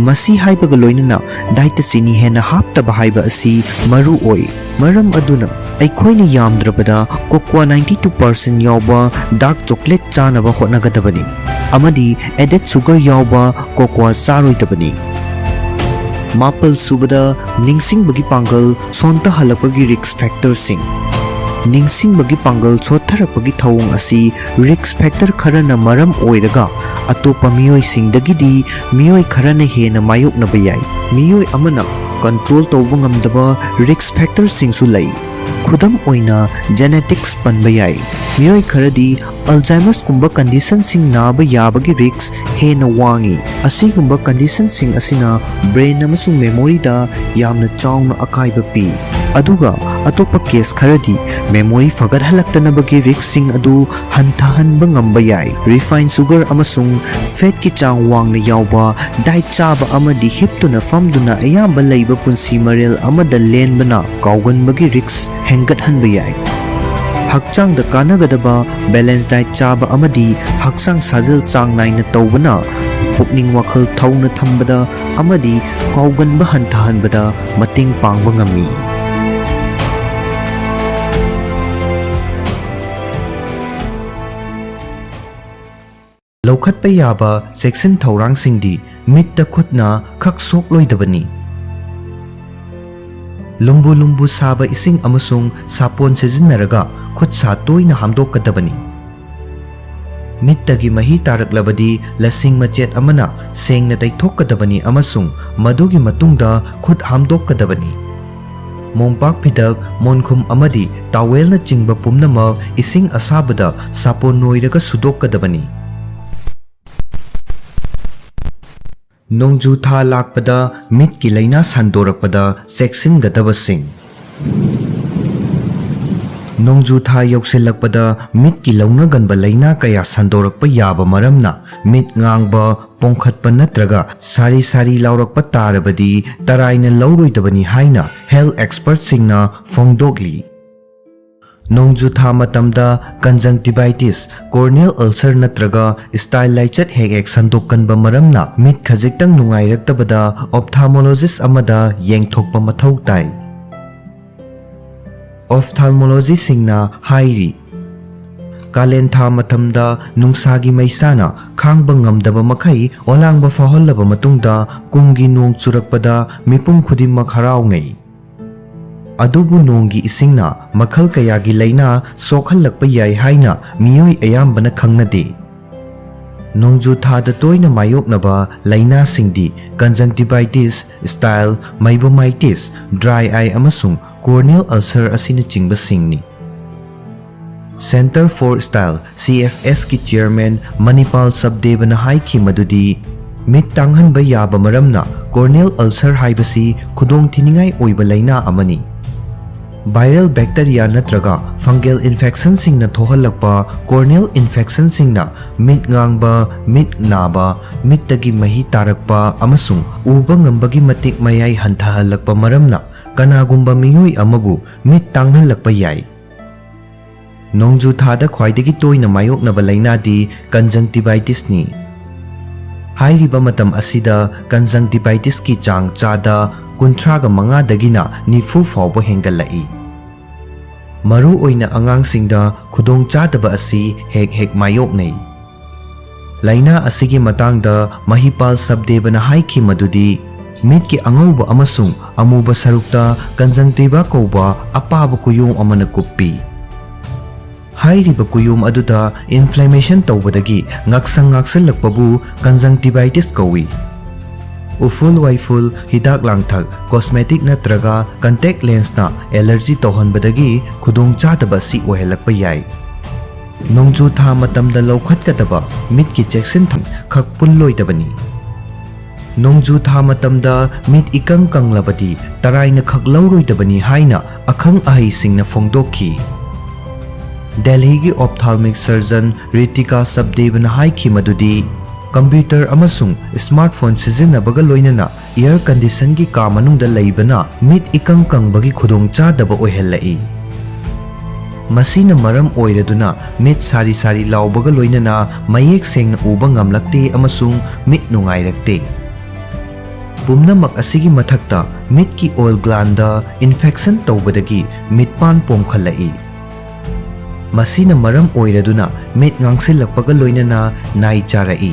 ꯃꯁꯤ ꯍꯥꯏꯕꯒ ꯂꯣꯏꯅꯅ dietꯇ ꯆꯤꯅꯤ ꯍꯦꯟꯅ ꯍꯥꯞꯇꯕ ꯍꯥꯏꯕ ꯑꯁꯤ ꯃꯔꯨ ꯑꯣꯏ꯫ ꯃꯔꯝ ꯑꯗꯨꯅ ꯑꯩꯈꯣꯏꯅ ꯌꯥꯝꯗ꯭ꯔꯕꯗ cocoa ninety two percent ꯌꯥꯎꯕ dark chocolate ꯆꯥꯅꯕ ꯍꯣꯠꯅꯒꯗꯕꯅꯤ ꯑꯃꯗꯤ added sugar ꯌꯥꯎꯕ cocoa ꯆꯥꯔꯣꯏꯗꯕꯅꯤ꯫ ꯃꯥꯄꯜ ꯁꯨꯕꯗ, ꯅꯤꯡꯁꯤꯡꯕꯒꯤ ꯄꯥꯡꯒꯜ ꯁꯣꯟꯊꯍꯜꯂꯛꯄꯒꯤ risk factorꯁꯤꯡ꯫ ꯅꯤꯡꯁꯤꯡꯕꯒꯤ ꯄꯥꯡꯒꯜ ꯁꯣꯠꯊꯔꯛꯄꯒꯤ ꯊꯧꯑꯣꯡ ꯑꯁꯤ risk factor ꯈꯔꯅ ꯃꯔꯝ ꯑꯣꯏꯔꯒ ꯑꯇꯣꯞꯄ ꯃꯤꯑꯣꯏꯁꯤꯡꯗꯒꯤꯗꯤ ꯃꯤꯑꯣꯏ ꯈꯔꯅ ꯍꯦꯟꯅ ꯃꯥꯌꯣꯛꯅꯕ ꯌꯥꯏ꯫ ꯃꯤꯑꯣꯏ ꯑꯃꯅ control ꯇꯧꯕ ꯉꯝꯗꯕ risk factorꯁꯤꯡꯁꯨ ꯂꯩ꯫ ꯈꯨꯗꯝ ꯑꯣꯏꯅ, genetics ꯄꯟꯕ ꯌꯥꯏ꯫ ꯃꯤꯑꯣꯏ ꯈꯔꯗꯤ Alzheimerꯁꯀꯨꯝꯕ conditionꯁꯤꯡ ꯅꯥꯕ ꯌꯥꯕꯒꯤ risk ꯍꯦꯟꯅ ꯋꯥꯡꯏ꯫ ꯑꯁꯤꯒꯨꯝꯕ conditionꯁꯤꯡ ꯑꯁꯤꯅ brain ꯑꯃꯁꯨꯡ memoryꯗ ꯌꯥꯝꯅ ꯆꯥꯎꯅ ꯑꯀꯥꯏꯕ ꯄꯤ꯫ ꯑꯗꯨꯒ ꯑꯇꯣꯞꯄ case ꯈꯔꯗꯤ memory ꯐꯒꯠꯍꯜꯂꯛꯇꯅꯕꯒꯤ riskꯁꯤꯡ ꯑꯗꯨ ꯍꯟꯊꯍꯟꯕ ꯉꯝꯕ ꯌꯥꯏ꯫ Refined sugar ꯑꯃꯁꯨꯡ fatꯀꯤ ꯆꯥꯡ ꯋꯥꯡꯅ ꯌꯥꯎꯕ diet ꯆꯥꯕ ꯑꯃꯗꯤ ꯍꯤꯞꯇꯨꯅ ꯐꯝꯗꯨꯅ ꯑꯌꯥꯝꯕ ꯂꯩꯕ ꯄꯨꯟꯁꯤ ꯃꯔꯦꯜ ꯑꯃꯗ ꯂꯦꯟꯕꯅ ꯀꯥꯎꯒꯟꯕꯒꯤ risk ꯍꯦꯟꯒꯠꯍꯟꯕ ꯌꯥꯏ꯫ ꯍꯛꯆꯥꯡꯗ ꯀꯥꯟꯅꯒꯗꯕ balance diet ꯆꯥꯕ ꯑꯃꯗꯤ ꯍꯛꯆꯥꯡ ꯁꯥꯖꯦꯜ ꯆꯥꯡ ꯅꯥꯏꯅ ꯇꯧꯕꯅ ꯄꯨꯛꯅꯤꯡ ꯋꯥꯈꯜ ꯊꯧꯅ ꯊꯝꯕꯗ ꯑꯃꯗꯤ ꯀꯥꯎꯒꯟꯕ ꯍꯟꯊꯍꯟꯕꯗ ꯃꯇꯦꯡ ꯄꯥꯡꯕ ꯉꯝꯃꯤ꯫ ꯂꯧꯈꯠꯄ ꯌꯥꯕ ꯆꯦꯛꯁꯤꯟ ꯊꯧꯔꯥꯡꯁꯤꯡꯗꯤ ꯃꯤꯠꯇ ꯈꯨꯠꯅ ꯈꯛ ꯁꯣꯛꯂꯣꯏꯗꯕꯅꯤ꯫ ꯂꯨꯝꯕꯨ ꯂꯨꯝꯕꯨ ꯁꯥꯕ ꯏꯁꯤꯡ ꯑꯃꯁꯨꯡ ꯁꯥꯄꯣꯟ ꯁꯤꯖꯤꯟꯅꯔꯒ ꯈꯨꯠ ꯁꯥ ꯇꯣꯏꯅ ꯍꯥꯝꯗꯣꯛꯀꯗꯕꯅꯤ꯫ ꯃꯤꯠꯇꯒꯤ ꯃꯍꯤ ꯇꯥꯔꯛꯂꯕꯗꯤ ꯂꯁꯤꯡ ꯃꯆꯦꯠ ꯑꯃꯅ ꯁꯦꯡꯅ ꯇꯩꯊꯣꯛꯀꯗꯕꯅꯤ ꯑꯃꯁꯨꯡ ꯃꯗꯨꯒꯤ ꯃꯇꯨꯡꯗ ꯈꯨꯠ ꯍꯥꯝꯗꯣꯛꯀꯗꯕꯅꯤ꯫ ꯃꯣꯝꯄꯥꯛ ꯐꯤꯗꯛ, ꯃꯣꯟꯈꯨꯝ ꯑꯃꯗꯤ towelꯅꯆꯤꯡꯕ ꯄꯨꯝꯅꯃꯛ ꯏꯁꯤꯡ ꯑꯁꯥꯕꯗ ꯁꯥꯄꯣꯟ ꯅꯣꯏꯔꯒ ꯁꯨꯗꯣꯛꯀꯗꯕꯅꯤ꯫ ꯅꯣꯡꯖꯨ ꯊꯥ ꯂꯥꯛꯄꯗ ꯃꯤꯠꯀꯤ ꯂꯥꯏꯅꯥ ꯁꯟꯗꯣꯔꯛꯄꯗ ꯆꯦꯛꯁꯤꯟꯒꯗꯕꯁꯤꯡ꯫ ꯅꯣꯡꯖꯨ ꯊꯥ ꯌꯧꯁꯤꯜꯂꯛꯄꯗ ꯃꯤꯠꯀꯤ ꯂꯧꯅꯒꯟꯕ ꯂꯥꯏꯅꯥ ꯀꯌꯥ ꯁꯟꯗꯣꯔꯛꯄ ꯌꯥꯕ ꯃꯔꯝꯅ ꯃꯤꯠ ꯉꯥꯡꯕ, ꯄꯣꯝꯈꯠꯄ ꯅꯠꯇ꯭ꯔꯒ ꯁꯥꯔꯤ ꯁꯥꯔꯤ ꯂꯥꯎꯔꯛꯄ ꯇꯥꯔꯕꯗꯤ ꯇꯔꯥꯏꯅ ꯂꯧꯔꯣꯏꯗꯕꯅꯤ ꯍꯥꯏꯅ health expertꯁꯤꯡꯅ ꯐꯣꯡꯗꯣꯛꯂꯤ꯫ ꯅꯣꯡꯖꯨ ꯊꯥ ꯃꯇꯝꯗ conjunctivitis, corneal ulcer ꯅꯠꯇ꯭ꯔꯒ style ꯂꯥꯏꯆꯠ ꯍꯦꯛ ꯍꯦꯛ ꯁꯟꯗꯣꯛꯀꯟꯕ ꯃꯔꯝꯅ ꯃꯤꯠ ꯈꯖꯤꯛꯇꯪ ꯅꯨꯡꯉꯥꯏꯔꯛꯇꯕꯗ ophthalmologist ꯑꯃꯗ ꯌꯦꯡꯊꯣꯛꯄ ꯃꯊꯧ ꯇꯥꯏ꯫ Ophthalmologistꯁꯤꯡꯅ ꯍꯥꯏꯔꯤ, ꯀꯥꯂꯦꯟ ꯊꯥ ꯃꯇꯝꯗ ꯅꯨꯡꯁꯥꯒꯤ ꯃꯩꯁꯥꯅ ꯈꯥꯡꯕ ꯉꯝꯗꯕ ꯃꯈꯩ ꯑꯣꯂꯥꯡꯕ ꯐꯥꯎꯍꯜꯂꯕ ꯃꯇꯨꯡꯗ ꯀꯨꯝꯒꯤ ꯅꯣꯡ ꯆꯨꯔꯛꯄꯗ ꯃꯤꯄꯨꯝ ꯈꯨꯗꯤꯡꯃꯛ ꯍꯔꯥꯎꯅꯩ꯫ ꯑꯗꯨꯕꯨ ꯅꯣꯡꯒꯤ ꯏꯁꯤꯡꯅ ꯃꯈꯜ ꯀꯌꯥꯒꯤ ꯂꯥꯏꯅꯥ ꯁꯣꯛꯍꯜꯂꯛꯄ ꯌꯥꯏ ꯍꯥꯏꯅ ꯃꯤꯑꯣꯏ ꯑꯌꯥꯝꯕꯅ ꯈꯪꯅꯗꯦ꯫ ꯅꯣꯡꯖꯨ ꯊꯥꯗ ꯇꯣꯏꯅ ꯃꯥꯌꯣꯛꯅꯕ ꯂꯥꯏꯅꯥꯁꯤꯡꯗꯤ conjunctivitis, style, meibomitis, dry eye ꯑꯃꯁꯨꯡ corneal ulcer ꯑꯁꯤꯅꯆꯤꯡꯕꯁꯤꯡꯅꯤ꯫ Centre for Style, C F S ꯀꯤ chairman ꯃꯅꯤꯄꯥꯜ ꯁꯕꯗꯦꯕꯅ ꯍꯥꯏꯈꯤ ꯃꯗꯨꯗꯤ ꯃꯤꯠ ꯇꯥꯡꯍꯟꯕ ꯌꯥꯕ ꯃꯔꯝꯅ corneal ulcer ꯍꯥꯏꯕꯁꯤ ꯈꯨꯗꯣꯡꯊꯤꯅꯤꯡꯉꯥꯏ ꯑꯣꯏꯕ ꯂꯥꯏꯅꯥ ꯑꯃꯅꯤ꯫ Viral bacteria ꯅꯠꯇ꯭ꯔꯒ fungal infectionꯁꯤꯡꯅ ꯊꯣꯛꯍꯜꯂꯛꯄ corneal infectionꯁꯤꯡꯅ ꯃꯤꯠ ꯉꯥꯡꯕ, ꯃꯤꯠ ꯅꯥꯕ, ꯃꯤꯠꯇꯒꯤ ꯃꯍꯤ ꯇꯥꯔꯛꯄ ꯑꯃꯁꯨꯡ ꯎꯕ ꯉꯝꯕꯒꯤ ꯃꯇꯤꯛ ꯃꯌꯥꯏ ꯍꯟꯊꯍꯜꯂꯛꯄ ꯃꯔꯝꯅ ꯀꯅꯥꯒꯨꯝꯕ ꯃꯤꯑꯣꯏ ꯑꯃꯕꯨ ꯃꯤꯠ ꯇꯥꯡꯍꯜꯂꯛꯄ ꯌꯥꯏ꯫ ꯅꯣꯡꯖꯨ ꯊꯥꯗ ꯈ꯭ꯋꯥꯏꯗꯒꯤ ꯇꯣꯏꯅ ꯃꯥꯌꯣꯛꯅꯕ ꯂꯥꯏꯅꯥꯗꯤ conjunctivitisꯅꯤ꯫ ꯍꯥꯏꯔꯤꯕ ꯃꯇꯝ ꯑꯁꯤꯗ conjunctivitisꯀꯤ ꯆꯥꯡ ꯆꯥꯗ ꯀꯨꯟꯊ꯭ꯔꯥꯒ ꯃꯉꯥꯗꯒꯤꯅ ꯅꯤꯐꯨ ꯐꯥꯎꯕ ꯍꯦꯟꯒꯠꯂꯛꯏ꯫ ꯃꯔꯨꯑꯣꯏꯅ ꯑꯉꯥꯡꯁꯤꯡꯗ ꯈꯨꯗꯣꯡꯆꯥꯗꯕ ꯑꯁꯤ ꯍꯦꯛ ꯍꯦꯛ ꯃꯥꯌꯣꯛꯅꯩ꯫ ꯂꯥꯏꯅꯥ ꯑꯁꯤꯒꯤ ꯃꯇꯥꯡꯗ ꯃꯍꯤꯄꯥꯜ ꯁꯕꯗꯦꯕꯅ ꯍꯥꯏꯈꯤ ꯃꯗꯨꯗꯤ ꯃꯤꯠꯀꯤ ꯑꯉꯧꯕ ꯑꯃꯁꯨꯡ ꯑꯃꯨꯕ ꯁꯔꯨꯛꯇ conjunctiva ꯀꯧꯕ ꯑꯄꯥꯕ ꯀꯨꯌꯣꯝ ꯑꯃꯅ ꯀꯨꯞꯄꯤ꯫ ꯍꯥꯏꯔꯤꯕ ꯀꯨꯌꯣꯝ ꯑꯗꯨꯗ inflammation ꯇꯧꯕꯗꯒꯤ ꯉꯛꯁꯪ ꯉꯥꯛꯁꯜꯂꯛꯄꯕꯨ conjunctivitis ꯀꯧꯏ꯫ ꯎꯐꯨꯜ ꯋꯥꯏꯐꯨꯜ, ꯍꯤꯗꯥꯛ ꯂꯥꯡꯊꯛ, cosmetic ꯅꯠꯇ꯭ꯔꯒ contact lenseꯅ allergy ꯇꯧꯍꯟꯕꯗꯒꯤ ꯈꯨꯗꯣꯡꯆꯥꯗꯕ ꯑꯁꯤ ꯑꯣꯏꯍꯜꯂꯛꯄ ꯌꯥꯏ꯫ ꯅꯣꯡꯖꯨ ꯊꯥ ꯃꯇꯝꯗ ꯂꯧꯈꯠꯀꯗꯕ ꯃꯤꯠꯀꯤ ꯆꯦꯛꯁꯤꯟ ꯊꯧꯔꯥꯡ ꯈꯛ ꯄꯨꯜꯂꯣꯏꯗꯕꯅꯤ꯫ ꯅꯣꯡꯖꯨ ꯊꯥ ꯃꯇꯝꯗ ꯃꯤꯠ ꯏꯀꯪ ꯀꯪꯂꯕꯗꯤ ꯇꯔꯥꯏꯅ ꯈꯛ ꯂꯧꯔꯣꯏꯗꯕꯅꯤ ꯍꯥꯏꯅ ꯑꯈꯪ ꯑꯍꯩꯁꯤꯡꯅ ꯐꯣꯡꯗꯣꯛꯈꯤ꯫ ꯗꯦꯜꯍꯤꯒꯤ ophthalmic surgeon ꯔꯤꯇꯤꯀꯥ ꯁꯕꯗꯦꯕꯅ ꯍꯥꯏꯈꯤ ꯃꯗꯨꯗꯤ computer ꯑꯃꯁꯨꯡ smartphone ꯁꯤꯖꯤꯟꯅꯕꯒ ꯂꯣꯏꯅꯅ air conditionꯒꯤ ꯀꯥ ꯃꯅꯨꯡꯗ ꯂꯩꯕꯅ ꯃꯤꯠ ꯏꯀꯪ ꯀꯪꯕꯒꯤ ꯈꯨꯗꯣꯡꯆꯥꯗꯕ ꯑꯣꯏꯍꯜꯂꯛꯏ꯫ ꯃꯁꯤꯅ ꯃꯔꯝ ꯑꯣꯏꯔꯗꯨꯅ ꯃꯤꯠ ꯁꯥꯔꯤ ꯁꯥꯔꯤ ꯂꯥꯎꯕꯒ ꯂꯣꯏꯅꯅ ꯃꯌꯦꯛ ꯁꯦꯡꯅ ꯎꯕ ꯉꯝꯂꯛꯇꯦ ꯑꯃꯁꯨꯡ ꯃꯤꯠ ꯅꯨꯡꯉꯥꯏꯔꯛꯇꯦ꯫ ꯄꯨꯝꯅꯃꯛ ꯑꯁꯤꯒꯤ ꯃꯊꯛꯇ ꯃꯤꯠꯀꯤ oil glandꯗ infection ꯇꯧꯕꯗꯒꯤ ꯃꯤꯠꯄꯥꯟ ꯄꯣꯝꯈꯠꯂꯛꯏ꯫ ꯃꯁꯤꯅ ꯃꯔꯝ ꯑꯣꯏꯔꯗꯨꯅ ꯃꯤꯠ ꯉꯥꯡꯁꯤꯜꯂꯛꯄꯒ ꯂꯣꯏꯅꯅ ꯅꯥꯏ ꯆꯥꯔꯛꯏ꯫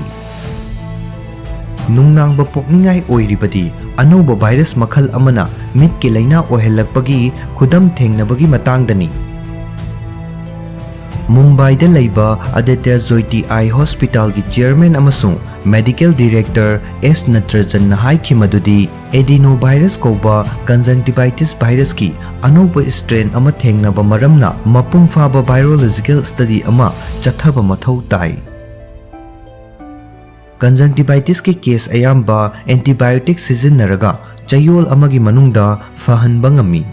ꯅꯨꯡꯅꯥꯡꯕ ꯄꯣꯛꯅꯤꯡꯉꯥꯏ ꯑꯣꯏꯔꯤꯕꯗꯤ ꯑꯅꯧꯕ virus ꯃꯈꯜ ꯑꯃꯅ ꯃꯤꯠꯀꯤ ꯂꯥꯏꯅꯥ ꯑꯣꯏꯍꯜꯂꯛꯄꯒꯤ ꯈꯨꯗꯝ ꯊꯦꯡꯅꯕꯒꯤ ꯃꯇꯥꯡꯗꯅꯤ꯫ ꯃꯨꯝꯕꯥꯏꯗ ꯂꯩꯕ ꯑꯗꯤꯇ꯭ꯌ ꯖꯣꯏꯇꯤ Eye Hospitalꯒꯤ chairman ꯑꯃꯁꯨꯡ Medical Director S ꯅꯇ꯭ꯔꯖꯟꯅ ꯍꯥꯏꯈꯤ ꯃꯗꯨꯗꯤ adenovirus ꯀꯧꯕ conjunctivitis virusꯀꯤ ꯑꯅꯧꯕ strain ꯑꯃ ꯊꯦꯡꯅꯕ ꯃꯔꯝꯅ ꯃꯄꯨꯡ ꯐꯥꯕ virological study ꯑꯃ ꯆꯠꯊꯕ ꯃꯊꯧ ꯇꯥꯏ꯫ Conjunctivitisꯀꯤ case ꯑꯌꯥꯝꯕ antibiotic ꯁꯤꯖꯤꯟꯅꯔꯒ ꯆꯌꯣꯜ ꯑꯃꯒꯤ ꯃꯅꯨꯡꯗ ꯐꯍꯟꯕ ꯉꯝꯃꯤ꯫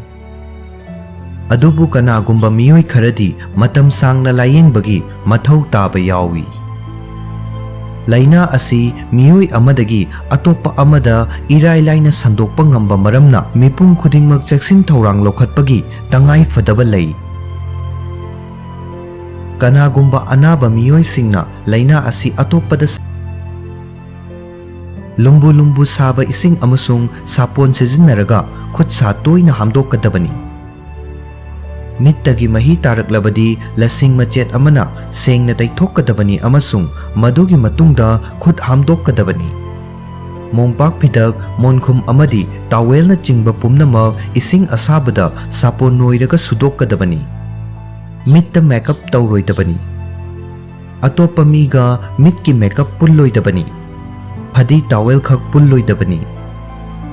ꯑꯗꯨꯕꯨ ꯀꯅꯥꯒꯨꯝꯕ ꯃꯤꯑꯣꯏ ꯈꯔꯗꯤ ꯃꯇꯝ ꯁꯥꯡꯅ ꯂꯥꯌꯦꯡꯕꯒꯤ ꯃꯊꯧ ꯇꯥꯕ ꯌꯥꯎꯏ꯫ ꯂꯥꯏꯅꯥ ꯑꯁꯤ ꯃꯤꯑꯣꯏ ꯑꯃꯗꯒꯤ ꯑꯇꯣꯞꯄ ꯑꯃꯗ ꯏꯔꯥꯏ ꯂꯥꯏꯅ ꯁꯟꯗꯣꯛꯄ ꯉꯝꯕ ꯃꯔꯝꯅ ꯃꯤꯄꯨꯝ ꯈꯨꯗꯤꯡꯃꯛ ꯆꯦꯛꯁꯤꯟ ꯊꯧꯔꯥꯡ ꯂꯧꯈꯠꯄꯒꯤ ꯇꯉꯥꯏ ꯐꯗꯕ ꯂꯩ꯫ ꯀꯅꯥꯒꯨꯝꯕ ꯑꯅꯥꯕ ꯃꯤꯑꯣꯏꯁꯤꯡꯅ ꯂꯥꯏꯅꯥ ꯑꯁꯤ ꯑꯇꯣꯞꯄꯗ ꯂꯨꯝꯕꯨ ꯂꯨꯝꯕꯨ ꯁꯥꯕ ꯏꯁꯤꯡ ꯑꯃꯁꯨꯡ ꯁꯥꯄꯣꯟ ꯁꯤꯖꯤꯟꯅꯔꯒ ꯈꯨꯠ ꯁꯥ ꯇꯣꯏꯅ ꯍꯥꯝꯗꯣꯛꯀꯗꯕꯅꯤ꯫ ꯃꯤꯠꯇꯒꯤ ꯃꯍꯤ ꯇꯥꯔꯛꯂꯕꯗꯤ ꯂꯁꯤꯡ ꯃꯆꯦꯠ ꯑꯃꯅ ꯁꯦꯡꯅ ꯇꯩꯊꯣꯛꯀꯗꯕꯅꯤ ꯑꯃꯁꯨꯡ ꯃꯗꯨꯒꯤ ꯃꯇꯨꯡꯗ ꯈꯨꯠ ꯍꯥꯝꯗꯣꯛꯀꯗꯕꯅꯤ꯫ ꯃꯣꯝꯄꯥꯛ ꯐꯤꯗꯛ, ꯃꯣꯟꯈꯨꯝ ꯑꯃꯗꯤ ꯇꯥꯋꯦꯜꯅꯆꯤꯡꯕ ꯄꯨꯝꯅꯃꯛ ꯏꯁꯤꯡ ꯑꯁꯥꯕꯗ ꯁꯥꯄꯣꯟ ꯅꯣꯏꯔꯒ ꯁꯨꯗꯣꯛꯀꯗꯕꯅꯤ꯫ ꯃꯤꯠꯇ ꯃꯦꯀꯞ ꯇꯧꯔꯣꯏꯗꯕꯅꯤ꯫ ꯑꯇꯣꯞꯄ ꯃꯤꯒ ꯃꯤꯠꯀꯤ ꯃꯦꯀꯞ ꯄꯨꯜꯂꯣꯏꯗꯕꯅꯤ꯫ ꯐꯗꯤ ꯇꯥꯋꯦꯜ ꯈꯛ ꯄꯨꯜꯂꯣꯏꯗꯕꯅꯤ꯫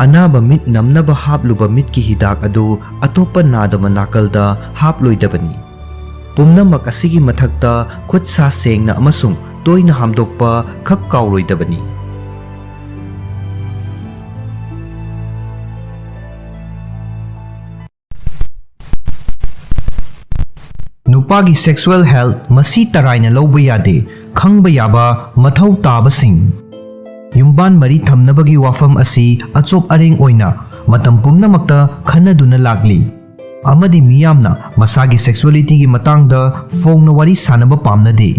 ꯑꯅꯥꯕ ꯃꯤꯠ ꯅꯝꯅꯕ ꯍꯥꯞꯂꯨꯕ ꯃꯤꯠꯀꯤ ꯍꯤꯗꯥꯛ ꯑꯗꯨ ꯑꯇꯣꯞꯄ ꯅꯥꯗꯕ ꯅꯥꯀꯜꯗ ꯍꯥꯞꯂꯣꯏꯗꯕꯅꯤ꯫ ꯄꯨꯝꯅꯃꯛ ꯑꯁꯤꯒꯤ ꯃꯊꯛꯇ ꯈꯨꯠ ꯁꯥ ꯁꯦꯡꯅ ꯑꯃꯁꯨꯡ ꯇꯣꯏꯅ ꯍꯥꯝꯗꯣꯛꯄ ꯈꯛ ꯀꯥꯎꯔꯣꯏꯗꯕꯅꯤ꯫ ꯅꯨꯄꯥꯒꯤ sexual health ꯃꯁꯤ ꯇꯔꯥꯏꯅ ꯂꯧꯕ ꯌꯥꯗꯦ꯫ ꯈꯪꯕ ꯌꯥꯕ ꯃꯊꯧ ꯇꯥꯕꯁꯤꯡ꯫ ꯌꯨꯝꯕꯥꯟ ꯃꯔꯤ ꯊꯝꯅꯕꯒꯤ ꯋꯥꯐꯝ ꯑꯁꯤ ꯑꯆꯣꯞ ꯑꯔꯦꯡ ꯑꯣꯏꯅ ꯃꯇꯝ ꯄꯨꯝꯅꯃꯛꯇ ꯈꯟꯅꯗꯨꯅ ꯂꯥꯛꯂꯤ, ꯑꯃꯗꯤ ꯃꯤꯌꯥꯝꯅ ꯃꯁꯥꯒꯤ sexualityꯒꯤ ꯃꯇꯥꯡꯗ ꯐꯣꯡꯅ ꯋꯥꯔꯤ ꯁꯥꯅꯕ ꯄꯥꯝꯅꯗꯦ꯫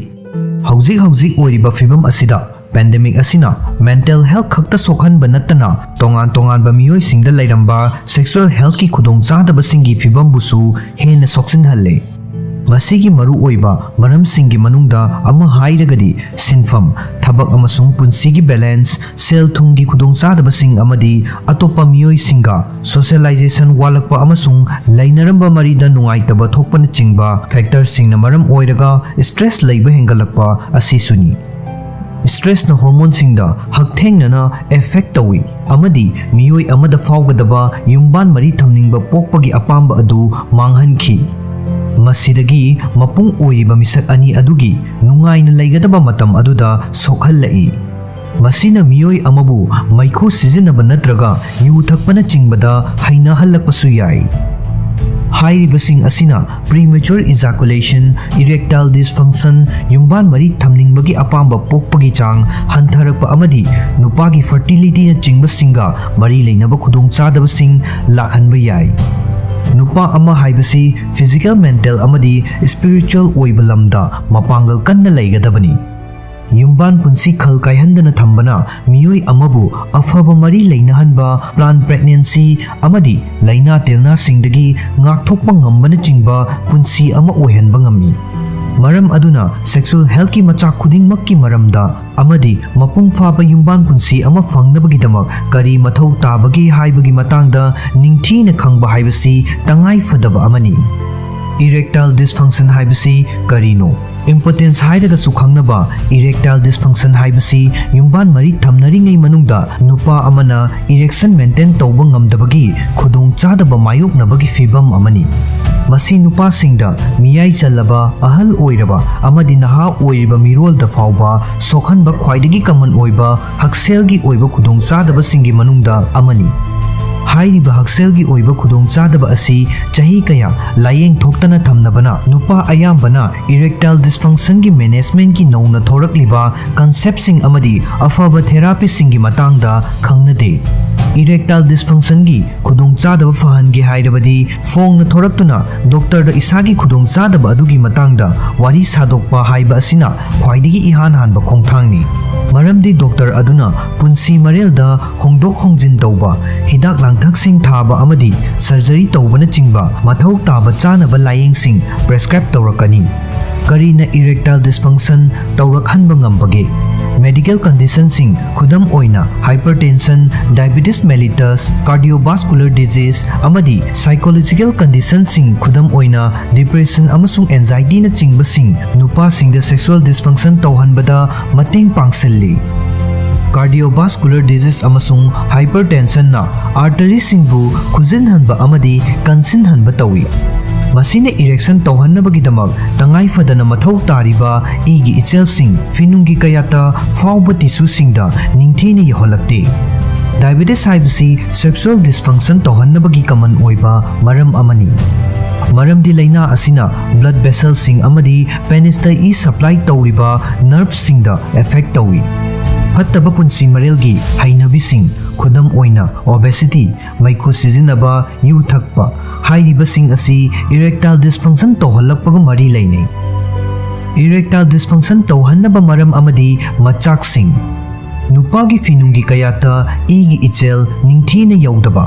ꯍꯧꯖꯤꯛ ꯍꯧꯖꯤꯛ ꯑꯣꯏꯔꯤꯕ ꯐꯤꯚꯝ ꯑꯁꯤꯗ, pandemic ꯑꯁꯤꯅ mental health ꯈꯛꯇ ꯁꯣꯛꯍꯟꯕ ꯅꯠꯇꯅ ꯇꯣꯉꯥꯟ ꯇꯣꯉꯥꯟꯕ ꯃꯤꯑꯣꯏꯁꯤꯡꯗ ꯂꯩꯔꯝꯕ sexual healthꯀꯤ ꯈꯨꯗꯣꯡꯆꯥꯗꯕꯁꯤꯡꯒꯤ ꯐꯤꯚꯝꯕꯨꯁꯨ ꯍꯦꯟꯅ ꯁꯣꯛꯆꯤꯟꯍꯜꯂꯦ꯫ ꯃꯁꯤꯒꯤ ꯃꯔꯨꯑꯣꯏꯕ ꯃꯔꯝꯁꯤꯡꯒꯤ ꯃꯅꯨꯡꯗ ꯑꯃ ꯍꯥꯏꯔꯒꯗꯤ ꯁꯤꯟꯐꯝ, ꯊꯕꯛ ꯑꯃꯁꯨꯡ ꯄꯨꯟꯁꯤꯒꯤ balance, ꯁꯦꯜ ꯊꯨꯝꯒꯤ ꯈꯨꯗꯣꯡꯆꯥꯗꯕꯁꯤꯡ ꯑꯃꯗꯤ ꯑꯇꯣꯞꯄ ꯃꯤꯑꯣꯏꯁꯤꯡꯒ socialization ꯋꯥꯠꯂꯛꯄ ꯑꯃꯁꯨꯡ ꯂꯩꯅꯔꯝꯕ ꯃꯔꯤꯗ ꯅꯨꯡꯉꯥꯏꯇꯕ ꯊꯣꯛꯄꯅꯆꯤꯡꯕ factorꯁꯤꯡꯅ ꯃꯔꯝ ꯑꯣꯏꯔꯒ stress ꯂꯩꯕ ꯍꯦꯟꯒꯠꯂꯛꯄ ꯑꯁꯤꯁꯨꯅꯤ꯫ ꯁ꯭ꯇ꯭ꯔꯦꯁꯅ ꯍꯣꯔꯃꯣꯟꯁꯤꯡꯗ ꯍꯛꯊꯦꯡꯅꯅ ꯑꯦꯐꯦꯛ ꯇꯧꯏ ꯑꯃꯗꯤ ꯃꯤꯑꯣꯏ ꯑꯃꯗ ꯐꯥꯎꯒꯗꯕ ꯌꯨꯝꯕꯥꯟ ꯃꯔꯤ ꯊꯝꯅꯤꯡꯕ ꯄꯣꯛꯄꯒꯤ ꯑꯄꯥꯝꯕ ꯑꯗꯨ ꯃꯥꯡꯍꯟꯈꯤ꯫ ꯃꯁꯤꯗꯒꯤ ꯃꯄꯨꯡ ꯑꯣꯏꯔꯤꯕ ꯃꯤꯁꯛ ꯑꯅꯤ ꯑꯗꯨꯒꯤ ꯅꯨꯡꯉꯥꯏꯅ ꯂꯩꯒꯗꯕ ꯃꯇꯝ ꯑꯗꯨꯗ ꯁꯣꯛꯍꯜꯂꯛꯏ꯫ ꯃꯁꯤꯅ ꯃꯤꯑꯣꯏ ꯑꯃꯕꯨ ꯃꯩꯈꯨ ꯁꯤꯖꯤꯟꯅꯕ ꯅꯠꯇ꯭ꯔꯒ ꯌꯨ ꯊꯛꯄꯅꯆꯤꯡꯕꯗ ꯍꯩꯅꯍꯜꯂꯛꯄꯁꯨ ꯌꯥꯏ꯫ ꯍꯥꯏꯔꯤꯕꯁꯤꯡ ꯑꯁꯤꯅ premature ejaculation, erectile dysfunction, ꯌꯨꯝꯕꯥꯟ ꯃꯔꯤ ꯊꯝꯅꯤꯡꯕꯒꯤ ꯑꯄꯥꯝꯕ ꯄꯣꯛꯄꯒꯤ ꯆꯥꯡ ꯍꯟꯊꯔꯛꯄ ꯑꯃꯗꯤ ꯅꯨꯄꯥꯒꯤ fertilityꯅꯆꯤꯡꯕꯁꯤꯡꯒ ꯃꯔꯤ ꯂꯩꯅꯕ ꯈꯨꯗꯣꯡꯆꯥꯗꯕꯁꯤꯡ ꯂꯥꯛꯍꯟꯕ ꯌꯥꯏ꯫ ꯅꯨꯄꯥ ꯑꯃ ꯍꯥꯏꯕꯁꯤ physical, mental ꯑꯃꯗꯤ spiritual ꯑꯣꯏꯕ ꯂꯝꯗ ꯃꯄꯥꯡꯒꯜ ꯀꯟꯅ ꯂꯩꯒꯗꯕꯅꯤ꯫ ꯌꯨꯝꯕꯥꯟ ꯄꯨꯟꯁꯤ ꯈꯜ ꯀꯥꯏꯍꯟꯗꯅ ꯊꯝꯕꯅ ꯃꯤꯑꯣꯏ ꯑꯃꯕꯨ ꯑꯐꯕ ꯃꯔꯤ ꯂꯩꯅꯍꯟꯕ, planned pregnancy ꯑꯃꯗꯤ ꯂꯥꯏꯅꯥ ꯇꯤꯜꯅꯥꯁꯤꯡꯗꯒꯤ ꯉꯥꯛꯊꯣꯛꯄ ꯉꯝꯕꯅꯆꯤꯡꯕ ꯄꯨꯟꯁꯤ ꯑꯃ ꯑꯣꯏꯍꯟꯕ ꯉꯝꯃꯤ꯫ ꯃꯔꯝ ꯑꯗꯨꯅ sexual healthꯀꯤ ꯃꯆꯥꯛ ꯈꯨꯗꯤꯡꯃꯛꯀꯤ ꯃꯔꯝꯗ ꯑꯃꯗꯤ ꯃꯄꯨꯡ ꯐꯥꯕ ꯌꯨꯝꯕꯥꯟ ꯄꯨꯟꯁꯤ ꯑꯃ ꯐꯪꯅꯕꯒꯤꯗꯃꯛ ꯀꯔꯤ ꯃꯊꯧ ꯇꯥꯕꯒꯦ ꯍꯥꯏꯕꯒꯤ ꯃꯇꯥꯡꯗ ꯅꯤꯡꯊꯤꯅ ꯈꯪꯕ ꯍꯥꯏꯕꯁꯤ ꯇꯉꯥꯏ ꯐꯗꯕ ꯑꯃꯅꯤ꯫ Erectile dysfunction ꯍꯥꯏꯕꯁꯤ ꯀꯔꯤꯅꯣ? Impotence ꯍꯥꯏꯔꯒꯁꯨ ꯈꯪꯅꯕ erectile dysfunction ꯍꯥꯏꯕꯁꯤ ꯌꯨꯝꯕꯥꯟ ꯃꯔꯤ ꯊꯝꯅꯔꯤꯉꯩ ꯃꯅꯨꯡꯗ ꯅꯨꯄꯥ ꯑꯃꯅ erection maintain ꯇꯧꯕ ꯉꯝꯗꯕꯒꯤ ꯈꯨꯗꯣꯡꯆꯥꯗꯕ ꯃꯥꯌꯣꯛꯅꯕꯒꯤ ꯐꯤꯚꯝ ꯑꯃꯅꯤ꯫ ꯃꯁꯤ ꯅꯨꯄꯥꯁꯤꯡꯗ, ꯃꯤꯌꯥꯏ ꯆꯜꯂꯕ, ꯑꯍꯜ ꯑꯣꯏꯔꯕ ꯑꯃꯗꯤ ꯅꯍꯥ ꯑꯣꯏꯔꯤꯕ ꯃꯤꯔꯣꯜꯗ ꯐꯥꯎꯕ ꯁꯣꯛꯍꯟꯕ ꯈ꯭ꯋꯥꯏꯗꯒꯤ common ꯑꯣꯏꯕ ꯍꯛꯁꯦꯜꯒꯤ ꯑꯣꯏꯕ ꯈꯨꯗꯣꯡꯆꯥꯗꯕꯁꯤꯡꯒꯤ ꯃꯅꯨꯡꯗ ꯑꯃꯅꯤ꯫ ꯍꯥꯏꯔꯤꯕ ꯍꯛꯁꯦꯜꯒꯤ ꯑꯣꯏꯕ ꯈꯨꯗꯣꯡꯆꯥꯗꯕ ꯑꯁꯤ ꯆꯍꯤ ꯀꯌꯥ ꯂꯥꯌꯦꯡ ꯊꯣꯛꯇꯅ ꯊꯝꯅꯕꯅ ꯅꯨꯄꯥ ꯑꯌꯥꯝꯕꯅ erectile dysfunctionꯒꯤ managementꯀꯤ ꯅꯧꯅ ꯊꯣꯔꯛꯂꯤꯕ conceptꯁꯤꯡ ꯑꯃꯗꯤ ꯑꯐꯕ therapyꯁꯤꯡꯒꯤ ꯃꯇꯥꯡꯗ ꯈꯪꯅꯗꯦ꯫ Erectile dysfunctionꯒꯤ ꯈꯨꯗꯣꯡꯆꯥꯗꯕ ꯐꯍꯟꯒꯦ ꯍꯥꯏꯔꯕꯗꯤ ꯐꯣꯡꯅ ꯊꯣꯔꯛꯇꯨꯅ ꯗꯣꯛꯇꯔꯗ ꯏꯁꯥꯒꯤ ꯈꯨꯗꯣꯡꯆꯥꯗꯕ ꯑꯗꯨꯒꯤ ꯃꯇꯥꯡꯗ ꯋꯥꯔꯤ ꯁꯥꯗꯣꯛꯄ ꯍꯥꯏꯕ ꯑꯁꯤꯅ ꯈ꯭ꯋꯥꯏꯗꯒꯤ ꯏꯍꯥꯟ ꯍꯥꯟꯕ ꯈꯣꯡꯊꯥꯡꯅꯤ꯫ ꯃꯔꯝꯗꯤ ꯗꯣꯛꯇꯔ ꯑꯗꯨꯅ ꯄꯨꯟꯁꯤ ꯃꯔꯦꯜꯗ ꯍꯣꯡꯗꯣꯛ ꯍꯣꯡꯖꯤꯟ ꯇꯧꯕ, ꯍꯤꯗꯥꯛ ꯂꯥꯡꯊꯛꯁꯤꯡ ꯊꯥꯕ ꯑꯃꯗꯤ surgery ꯇꯧꯕꯅꯆꯤꯡꯕ ꯃꯊꯧ ꯇꯥꯕ ꯆꯥꯅꯕ ꯂꯥꯌꯦꯡꯁꯤꯡ prescribe ꯇꯧꯔꯛꯀꯅꯤ꯫ ꯀꯔꯤꯅ erectile dysfunction ꯇꯧꯔꯛꯍꯟꯕ ꯉꯝꯕꯒꯦ? Medical conditionꯁꯤꯡ, ꯈꯨꯗꯝ ꯑꯣꯏꯅ hypertension, diabetes mellitus, cardiovascular disease, ꯑꯃꯗꯤ psychological conditionꯁꯤꯡ, ꯈꯨꯗꯝ ꯑꯣꯏꯅ depression ꯑꯃꯁꯨꯡ anxietyꯅꯆꯤꯡꯕꯁꯤꯡ, ꯅꯨꯄꯥꯁꯤꯡꯗ sexual dysfunction ꯇꯧꯍꯟꯕꯗ ꯃꯇꯦꯡ ꯄꯥꯡꯁꯤꯜꯂꯤ꯫ Cardiovascular disease ꯑꯃꯁꯨꯡ hypertensionꯅ arteryꯁꯤꯡꯕꯨ ꯈꯨꯖꯤꯟꯍꯟꯕ ꯑꯃꯗꯤ ꯀꯟꯁꯤꯟꯍꯟꯕ ꯇꯧꯏ꯫ ꯃꯁꯤꯅ erection ꯇꯧꯍꯟꯅꯕꯒꯤꯗꯃꯛ ꯇꯉꯥꯏ ꯐꯗꯅ ꯃꯊꯧ ꯇꯥꯔꯤꯕ ꯏꯒꯤ ꯏꯆꯦꯜꯁꯤꯡ ꯐꯤꯅꯨꯡꯒꯤ ꯀꯌꯥꯠꯇ ꯐꯥꯎꯕ tissueꯁꯤꯡꯗ ꯅꯤꯡꯊꯤꯅ ꯌꯧꯍꯜꯂꯛꯇꯦ꯫ Diabetes ꯍꯥꯏꯕꯁꯤ sexual dysfunction ꯇꯧꯍꯟꯅꯕꯒꯤ common ꯑꯣꯏꯕ ꯃꯔꯝ ꯑꯃꯅꯤ꯫ ꯃꯔꯝꯗꯤ ꯂꯥꯏꯅꯥ ꯑꯁꯤꯅ blood vesselꯁꯤꯡ ꯑꯃꯗꯤ penisꯇ ꯏ supply ꯇꯧꯔꯤꯕ nerveꯁꯤꯡꯗ affect ꯇꯧꯏ꯫ ꯐꯠꯇꯕ ꯄꯨꯟꯁꯤ ꯃꯔꯦꯜꯒꯤ ꯍꯩꯅꯕꯤꯁꯤꯡ, ꯈꯨꯗꯝ ꯑꯣꯏꯅ obesity, ꯃꯩꯈꯨ ꯁꯤꯖꯤꯟꯅꯕ, ꯌꯨ ꯊꯛꯄ, ꯍꯥꯏꯔꯤꯕꯁꯤꯡ ꯑꯁꯤ erectile dysfunction ꯇꯧꯍꯜꯂꯛꯄꯒ ꯃꯔꯤ ꯂꯩꯅꯩ꯫ Erectile dysfunction ꯇꯧꯍꯟꯅꯕ ꯃꯔꯝ ꯑꯃꯗꯤ ꯃꯆꯥꯛꯁꯤꯡ꯫ ꯅꯨꯄꯥꯒꯤ ꯐꯤꯅꯨꯡꯒꯤ ꯀꯌꯥꯠꯇ ꯏꯒꯤ ꯏꯆꯦꯜ ꯅꯤꯡꯊꯤꯅ ꯌꯧꯗꯕ꯫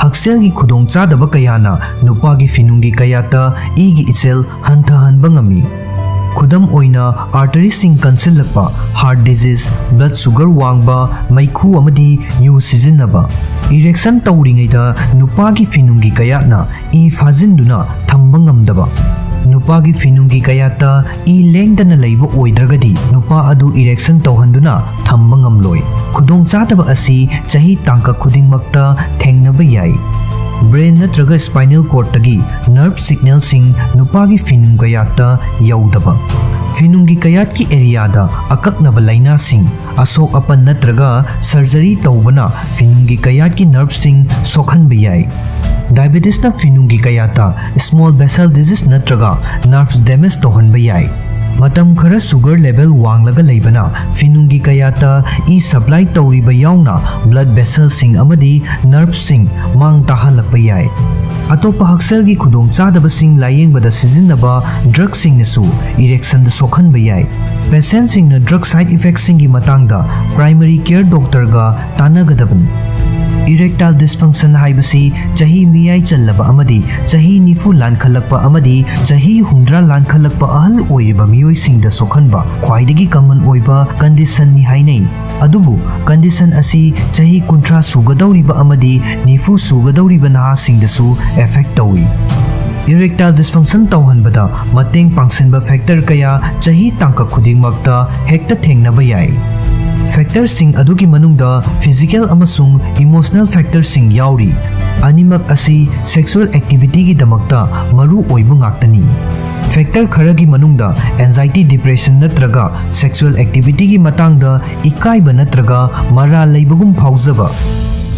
ꯍꯛꯁꯦꯜꯒꯤ ꯈꯨꯗꯣꯡꯆꯥꯗꯕ ꯀꯌꯥꯅ ꯅꯨꯄꯥꯒꯤ ꯐꯤꯅꯨꯡꯒꯤ ꯀꯌꯥꯠꯇ ꯏꯒꯤ ꯏꯆꯦꯜ ꯍꯟꯊꯍꯟꯕ ꯉꯝꯃꯤ꯫ ꯈꯨꯗꯝ ꯑꯣꯏꯅ, arteryꯁꯤꯡ ꯀꯟꯁꯤꯜꯂꯛꯄ, heart disease, blood sugar ꯋꯥꯡꯕ, ꯃꯩꯈꯨ ꯑꯃꯗꯤ ꯌꯨ ꯁꯤꯖꯤꯟꯅꯕ꯫ Erection ꯇꯧꯔꯤꯉꯩꯗ ꯅꯨꯄꯥꯒꯤ ꯐꯤꯅꯨꯡꯒꯤ ꯀꯌꯥꯠꯅ ꯏ ꯐꯥꯖꯤꯟꯗꯨꯅ ꯊꯝꯕ ꯉꯝꯗꯕ꯫ ꯅꯨꯄꯥꯒꯤ ꯐꯤꯅꯨꯡꯒꯤ ꯀꯌꯥꯠꯇ ꯏ ꯂꯦꯡꯗꯅ ꯂꯩꯕ ꯑꯣꯏꯗ꯭ꯔꯒꯗꯤ ꯅꯨꯄꯥ ꯑꯗꯨ erection ꯇꯧꯍꯟꯗꯨꯅ ꯊꯝꯕ ꯉꯝꯂꯣꯏ꯫ ꯈꯨꯗꯣꯡꯆꯥꯗꯕ ꯑꯁꯤ ꯆꯍꯤ ꯇꯥꯡꯀꯛ ꯈꯨꯗꯤꯡꯃꯛꯇ ꯊꯦꯡꯅꯕ ꯌꯥꯏ꯫ Brain ꯅꯠꯇ꯭ꯔꯒ spinal cordꯇꯒꯤ nerve signalꯁꯤꯡ ꯅꯨꯄꯥꯒꯤ ꯐꯤꯅꯨꯡ ꯀꯌꯥꯠꯇ ꯌꯧꯗꯕ꯫ ꯐꯤꯅꯨꯡꯒꯤ ꯀꯌꯥꯠꯀꯤ areaꯗ ꯑꯀꯛꯅꯕ ꯂꯥꯏꯅꯥꯁꯤꯡ, ꯑꯁꯣꯛ ꯑꯄꯟ ꯅꯠꯇ꯭ꯔꯒ surgery ꯇꯧꯕꯅ ꯐꯤꯅꯨꯡꯒꯤ ꯀꯌꯥꯠꯀꯤ nerveꯁꯤꯡ ꯁꯣꯛꯍꯟꯕ ꯌꯥꯏ꯫ Diabetesꯅ ꯐꯤꯅꯨꯡꯒꯤ ꯀꯌꯥꯠꯇ small vessel disease ꯅꯠꯇ꯭ꯔꯒ nerves damage ꯇꯧꯍꯟꯕ ꯌꯥꯏ꯫ ꯃꯇꯝ ꯈꯔ sugar level ꯋꯥꯡꯂꯒ ꯂꯩꯕꯅ ꯐꯤꯅꯨꯡꯒꯤ ꯀꯌꯥꯠꯇ ꯏ supply ꯇꯧꯔꯤꯕ ꯌꯥꯎꯅ blood vesselꯁꯤꯡ ꯑꯃꯗꯤ nerveꯁꯤꯡ ꯃꯥꯡ ꯇꯥꯍꯜꯂꯛꯄ ꯌꯥꯏ꯫ ꯑꯇꯣꯞꯄ ꯍꯛꯁꯦꯜꯒꯤ ꯈꯨꯗꯣꯡꯆꯥꯗꯕꯁꯤꯡ ꯂꯥꯌꯦꯡꯕꯗ ꯁꯤꯖꯤꯟꯅꯕ drugꯁꯤꯡꯅꯁꯨ erectionꯗ ꯁꯣꯛꯍꯟꯕ ꯌꯥꯏ꯫ Patientꯁꯤꯡꯅ drug side effectꯁꯤꯡꯒꯤ ꯃꯇꯥꯡꯗ primary care doctorꯒ ꯇꯥꯟꯅꯒꯗꯕꯅꯤ꯫ Erectile dysfunction ꯍꯥꯏꯕꯁꯤ ꯆꯍꯤ ꯃꯤꯌꯥꯏ ꯆꯜꯂꯕ ꯑꯃꯗꯤ ꯆꯍꯤ ꯅꯤꯐꯨ ꯂꯥꯟꯈꯠꯂꯛꯄ ꯑꯃꯗꯤ ꯆꯍꯤ ꯍꯨꯝꯗ꯭ꯔꯥ ꯂꯥꯟꯈꯠꯂꯛꯄ ꯑꯍꯜ ꯑꯣꯏꯔꯤꯕ ꯃꯤꯑꯣꯏꯁꯤꯡꯗ ꯁꯣꯛꯍꯟꯕ ꯈ꯭ꯋꯥꯏꯗꯒꯤ common ꯑꯣꯏꯕ conditionꯅꯤ ꯍꯥꯏꯅꯩ꯫ ꯑꯗꯨꯕꯨ condition ꯑꯁꯤ ꯆꯍꯤ ꯀꯨꯟꯊ꯭ꯔꯥ ꯁꯨꯒꯗꯧꯔꯤꯕ ꯑꯃꯗꯤ ꯅꯤꯐꯨ ꯁꯨꯒꯗꯧꯔꯤꯕ ꯅꯍꯥꯁꯤꯡꯗꯁꯨ affect ꯇꯧꯏ꯫ Erectile dysfunction ꯇꯧꯍꯟꯕꯗ ꯃꯇꯦꯡ ꯄꯥꯡꯁꯤꯟꯕ factor ꯀꯌꯥ ꯆꯍꯤ ꯇꯥꯡꯀꯛ ꯈꯨꯗꯤꯡꯃꯛꯇ ꯍꯦꯛꯇ ꯊꯦꯡꯅꯕ ꯌꯥꯏ꯫ Factorꯁꯤꯡ ꯑꯗꯨꯒꯤ ꯃꯅꯨꯡꯗ physical ꯑꯃꯁꯨꯡ emotional factorꯁꯤꯡ ꯌꯥꯎꯔꯤ꯫ ꯑꯅꯤꯃꯛ ꯑꯁꯤ sexual activityꯒꯤꯗꯃꯛꯇ ꯃꯔꯨ ꯑꯣꯏꯕ ꯉꯥꯛꯇꯅꯤ꯫ Factor ꯈꯔꯒꯤ ꯃꯅꯨꯡꯗ anxiety, depression ꯅꯠꯇ꯭ꯔꯒ sexual activityꯒꯤ ꯃꯇꯥꯡꯗ ꯏꯀꯥꯏꯕ ꯅꯠꯇ꯭ꯔꯒ ꯃꯔꯥꯜ ꯂꯩꯕꯒꯨꯝ ꯐꯥꯎꯖꯕ,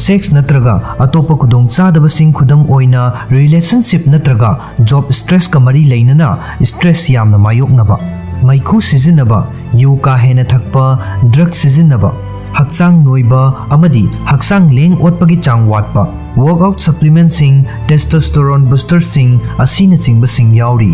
sex ꯅꯠꯇ꯭ꯔꯒ ꯑꯇꯣꯞꯄ ꯈꯨꯗꯣꯡꯆꯥꯗꯕꯁꯤꯡ, ꯈꯨꯗꯝ ꯑꯣꯏꯅ relationship ꯅꯠꯇ꯭ꯔꯒ job stressꯀ ꯃꯔꯤ ꯂꯩꯅꯅ stress ꯌꯥꯝꯅ ꯃꯥꯌꯣꯛꯅꯕ, ꯃꯩꯈꯨ ꯁꯤꯖꯤꯟꯅꯕ, ꯌꯨ ꯀꯥ ꯍꯦꯟꯅ ꯊꯛꯄ, drug ꯁꯤꯖꯤꯟꯅꯕ, ꯍꯛꯆꯥꯡ ꯅꯣꯏꯕ ꯑꯃꯗꯤ ꯍꯛꯆꯥꯡ ꯂꯦꯡ ꯑꯣꯠꯄꯒꯤ ꯆꯥꯡ ꯋꯥꯠꯄ, workout supplementꯁꯤꯡ, testosterone boosterꯁꯤꯡ ꯑꯁꯤꯅꯆꯤꯡꯕꯁꯤꯡ ꯌꯥꯎꯔꯤ꯫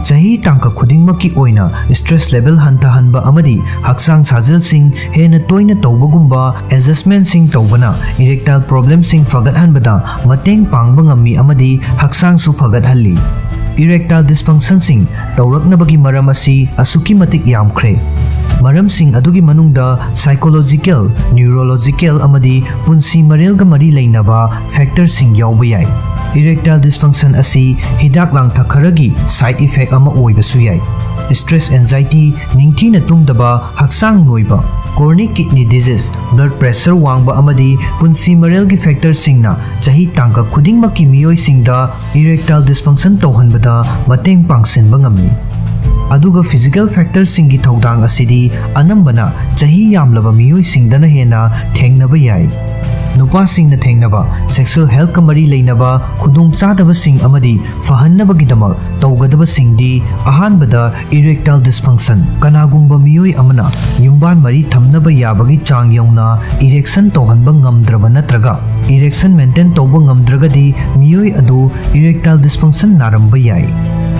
ꯆꯍꯤ ꯇꯥꯡꯀꯛ ꯈꯨꯗꯤꯡꯃꯛꯀꯤ ꯑꯣꯏꯅ stress level ꯍꯟꯊꯍꯟꯕ ꯑꯃꯗꯤ ꯍꯛꯆꯥꯡ ꯁꯥꯖꯦꯜꯁꯤꯡ ꯍꯦꯟꯅ ꯇꯣꯏꯅ ꯇꯧꯕꯒꯨꯝꯕ adjustmentꯁꯤꯡ ꯇꯧꯕꯅ erectile problemꯁꯤꯡ ꯐꯒꯠꯍꯟꯕꯗ ꯃꯇꯦꯡ ꯄꯥꯡꯕ ꯉꯝꯃꯤ ꯑꯃꯗꯤ ꯍꯛꯆꯥꯡꯁꯨ ꯐꯒꯠꯍꯜꯂꯤ꯫ Erectile dysfunctionꯁꯤꯡ ꯇꯧꯔꯛꯅꯕꯒꯤ ꯃꯔꯝ ꯑꯁꯤ ꯑꯁꯨꯛꯀꯤ ꯃꯇꯤꯛ ꯌꯥꯝꯈ꯭ꯔꯦ꯫ ꯃꯔꯝꯁꯤꯡ ꯑꯗꯨꯒꯤ ꯃꯅꯨꯡꯗ psychological, neurological ꯑꯃꯗꯤ ꯄꯨꯟꯁꯤ ꯃꯔꯦꯜꯒ ꯃꯔꯤ ꯂꯩꯅꯕ factorꯁꯤꯡ ꯌꯥꯎꯕ ꯌꯥꯏ꯫ Erectile dysfunction ꯑꯁꯤ ꯍꯤꯗꯥꯛ ꯂꯥꯡꯊꯛ ꯈꯔꯒꯤ side effect ꯑꯃ ꯑꯣꯏꯕꯁꯨ ꯌꯥꯏ꯫ Stress, anxiety, ꯅꯤꯡꯊꯤꯅ ꯇꯨꯝꯗꯕ, ꯍꯛꯆꯥꯡ ꯅꯣꯏꯕ, chronic kidney disease, blood pressure ꯋꯥꯡꯕ ꯑꯃꯗꯤ ꯄꯨꯟꯁꯤ ꯃꯔꯦꯜꯒꯤ factorꯁꯤꯡꯅ ꯆꯍꯤ ꯇꯥꯡꯀꯛ ꯈꯨꯗꯤꯡꯃꯛꯀꯤ ꯃꯤꯑꯣꯏꯁꯤꯡꯗ erectile dysfunction ꯇꯧꯍꯟꯕꯗ ꯃꯇꯦꯡ ꯄꯥꯡꯁꯤꯟꯕ ꯉꯝꯃꯤ꯫ ꯑꯗꯨꯒ physical factorꯁꯤꯡꯒꯤ ꯊꯧꯗꯥꯡ ꯑꯁꯤꯗꯤ ꯑꯅꯝꯕꯅ ꯆꯍꯤ ꯌꯥꯝꯂꯕ ꯃꯤꯑꯣꯏꯁꯤꯡꯗꯅ ꯍꯦꯟꯅ ꯊꯦꯡꯅꯕ ꯌꯥꯏ꯫ ꯅꯨꯄꯥꯁꯤꯡꯅ ꯊꯦꯡꯅꯕ sexual healthꯀ ꯃꯔꯤ ꯂꯩꯅꯕ ꯈꯨꯗꯣꯡꯆꯥꯗꯕꯁꯤꯡ ꯑꯃꯗꯤ ꯐꯍꯟꯅꯕꯒꯤꯗꯃꯛ ꯇꯧꯒꯗꯕꯁꯤꯡꯗꯤ, ꯑꯍꯥꯟꯕꯗ, erectile dysfunction꯫ ꯀꯅꯥꯒꯨꯝꯕ ꯃꯤꯑꯣꯏ ꯑꯃꯅ ꯌꯨꯝꯕꯥꯟ ꯃꯔꯤ ꯊꯝꯅꯕ ꯌꯥꯕꯒꯤ ꯆꯥꯡ ꯌꯧꯅ erection ꯇꯧꯍꯟꯕ ꯉꯝꯗ꯭ꯔꯕ ꯅꯠꯇ꯭ꯔꯒ erection maintain ꯇꯧꯕ ꯉꯝꯗ꯭ꯔꯒꯗꯤ, ꯃꯤꯑꯣꯏ ꯑꯗꯨ erectile dysfunction ꯅꯥꯔꯝꯕ ꯌꯥꯏ꯫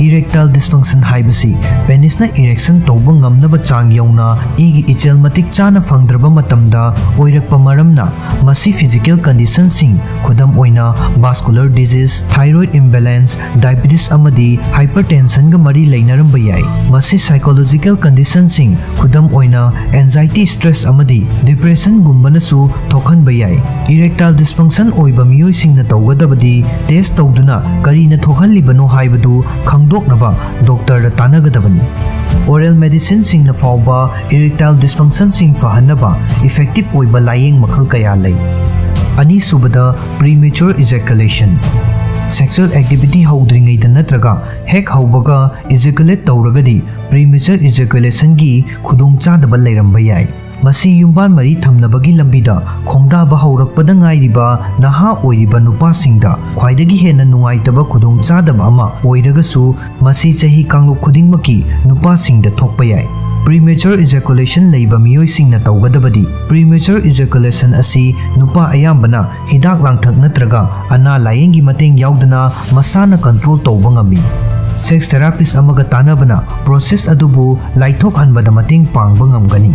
Erectile dysfunction ꯍꯥꯏꯕꯁꯤ penisꯅ erection ꯇꯧꯕ ꯉꯝꯅꯕ ꯆꯥꯡ ꯌꯧꯅ ꯏꯒꯤ ꯏꯆꯦꯜ ꯃꯇꯤꯛ ꯆꯥꯅ ꯐꯪꯗ꯭ꯔꯕ ꯃꯇꯝꯗ ꯑꯣꯏꯔꯛꯄ ꯃꯔꯝꯅ, ꯃꯁꯤ physical conditionꯁꯤꯡ, ꯈꯨꯗꯝ ꯑꯣꯏꯅ vascular disease, thyroid imbalance, diabetes ꯑꯃꯗꯤ hypertensionꯒ ꯃꯔꯤ ꯂꯩꯅꯔꯝꯕ ꯌꯥꯏ꯫ ꯃꯁꯤ psychological conditionꯁꯤꯡ, ꯈꯨꯗꯝ ꯑꯣꯏꯅ anxiety, stress ꯑꯃꯗꯤ depressionꯒꯨꯝꯕꯅꯁꯨ ꯊꯣꯛꯍꯟꯕ ꯌꯥꯏ꯫ Erectile dysfunction ꯑꯣꯏꯕ ꯃꯤꯑꯣꯏꯁꯤꯡꯅ ꯇꯧꯒꯗꯕꯗꯤ test ꯇꯧꯗꯨꯅ ꯀꯔꯤꯅ ꯊꯣꯛꯍꯜꯂꯤꯕꯅꯣ ꯍꯥꯏꯕꯗꯨ ꯈꯪꯗꯣꯛꯅꯕ doctorꯗ ꯇꯥꯟꯅꯒꯗꯕꯅꯤ꯫ Oral medicineꯁꯤꯡꯅ ꯐꯥꯎꯕ erectile dysfunctionꯁꯤꯡ ꯐꯍꯟꯅꯕ effective ꯑꯣꯏꯕ ꯂꯥꯌꯦꯡ ꯃꯈꯜ ꯀꯌꯥ ꯂꯩ꯫ ꯑꯅꯤꯁꯨꯕꯗ, premature ejaculation꯫ Sexual activity ꯍꯧꯗ꯭ꯔꯤꯉꯩꯗ ꯅꯠꯇ꯭ꯔꯒ ꯍꯦꯛ ꯍꯧꯕꯒ ejaculate ꯇꯧꯔꯒꯗꯤ premature ejaculationꯒꯤ ꯈꯨꯗꯣꯡꯆꯥꯗꯕ ꯂꯩꯔꯝꯕ ꯌꯥꯏ꯫ ꯃꯁꯤ ꯌꯨꯝꯕꯥꯟ ꯃꯔꯤ ꯊꯝꯅꯕꯒꯤ ꯂꯝꯕꯤꯗ ꯈꯣꯡꯗꯥꯕ ꯍꯧꯔꯛꯄꯗ ꯉꯥꯏꯔꯤꯕ ꯅꯍꯥ ꯑꯣꯏꯔꯤꯕ ꯅꯨꯄꯥꯁꯤꯡꯗ ꯈ꯭ꯋꯥꯏꯗꯒꯤ ꯍꯦꯟꯅ ꯅꯨꯡꯉꯥꯏꯇꯕ ꯈꯨꯗꯣꯡꯆꯥꯗꯕ ꯑꯃ ꯑꯣꯏꯔꯒꯁꯨ, ꯃꯁꯤ ꯆꯍꯤ ꯀꯥꯡꯂꯨꯞ ꯈꯨꯗꯤꯡꯃꯛꯀꯤ ꯅꯨꯄꯥꯁꯤꯡꯗ ꯊꯣꯛꯄ ꯌꯥꯏ꯫ Premature ejaculation ꯂꯩꯕ ꯃꯤꯑꯣꯏꯁꯤꯡꯅ ꯇꯧꯒꯗꯕꯗꯤ: premature ejaculation ꯑꯁꯤ ꯅꯨꯄꯥ ꯑꯌꯥꯝꯕꯅ ꯍꯤꯗꯥꯛ ꯂꯥꯡꯊꯛ ꯅꯠꯇ꯭ꯔꯒ ꯑꯅꯥ ꯂꯥꯌꯦꯡꯒꯤ ꯃꯇꯦꯡ ꯌꯥꯎꯗꯅ ꯃꯁꯥꯅ control ꯇꯧꯕ ꯉꯝꯃꯤ꯫ Sex therapist ꯑꯃꯒ ꯇꯥꯟꯅꯕꯅ process ꯑꯗꯨꯕꯨ ꯂꯥꯏꯊꯣꯛꯍꯟꯕꯗ ꯃꯇꯦꯡ ꯄꯥꯡꯕ ꯉꯝꯒꯅꯤ꯫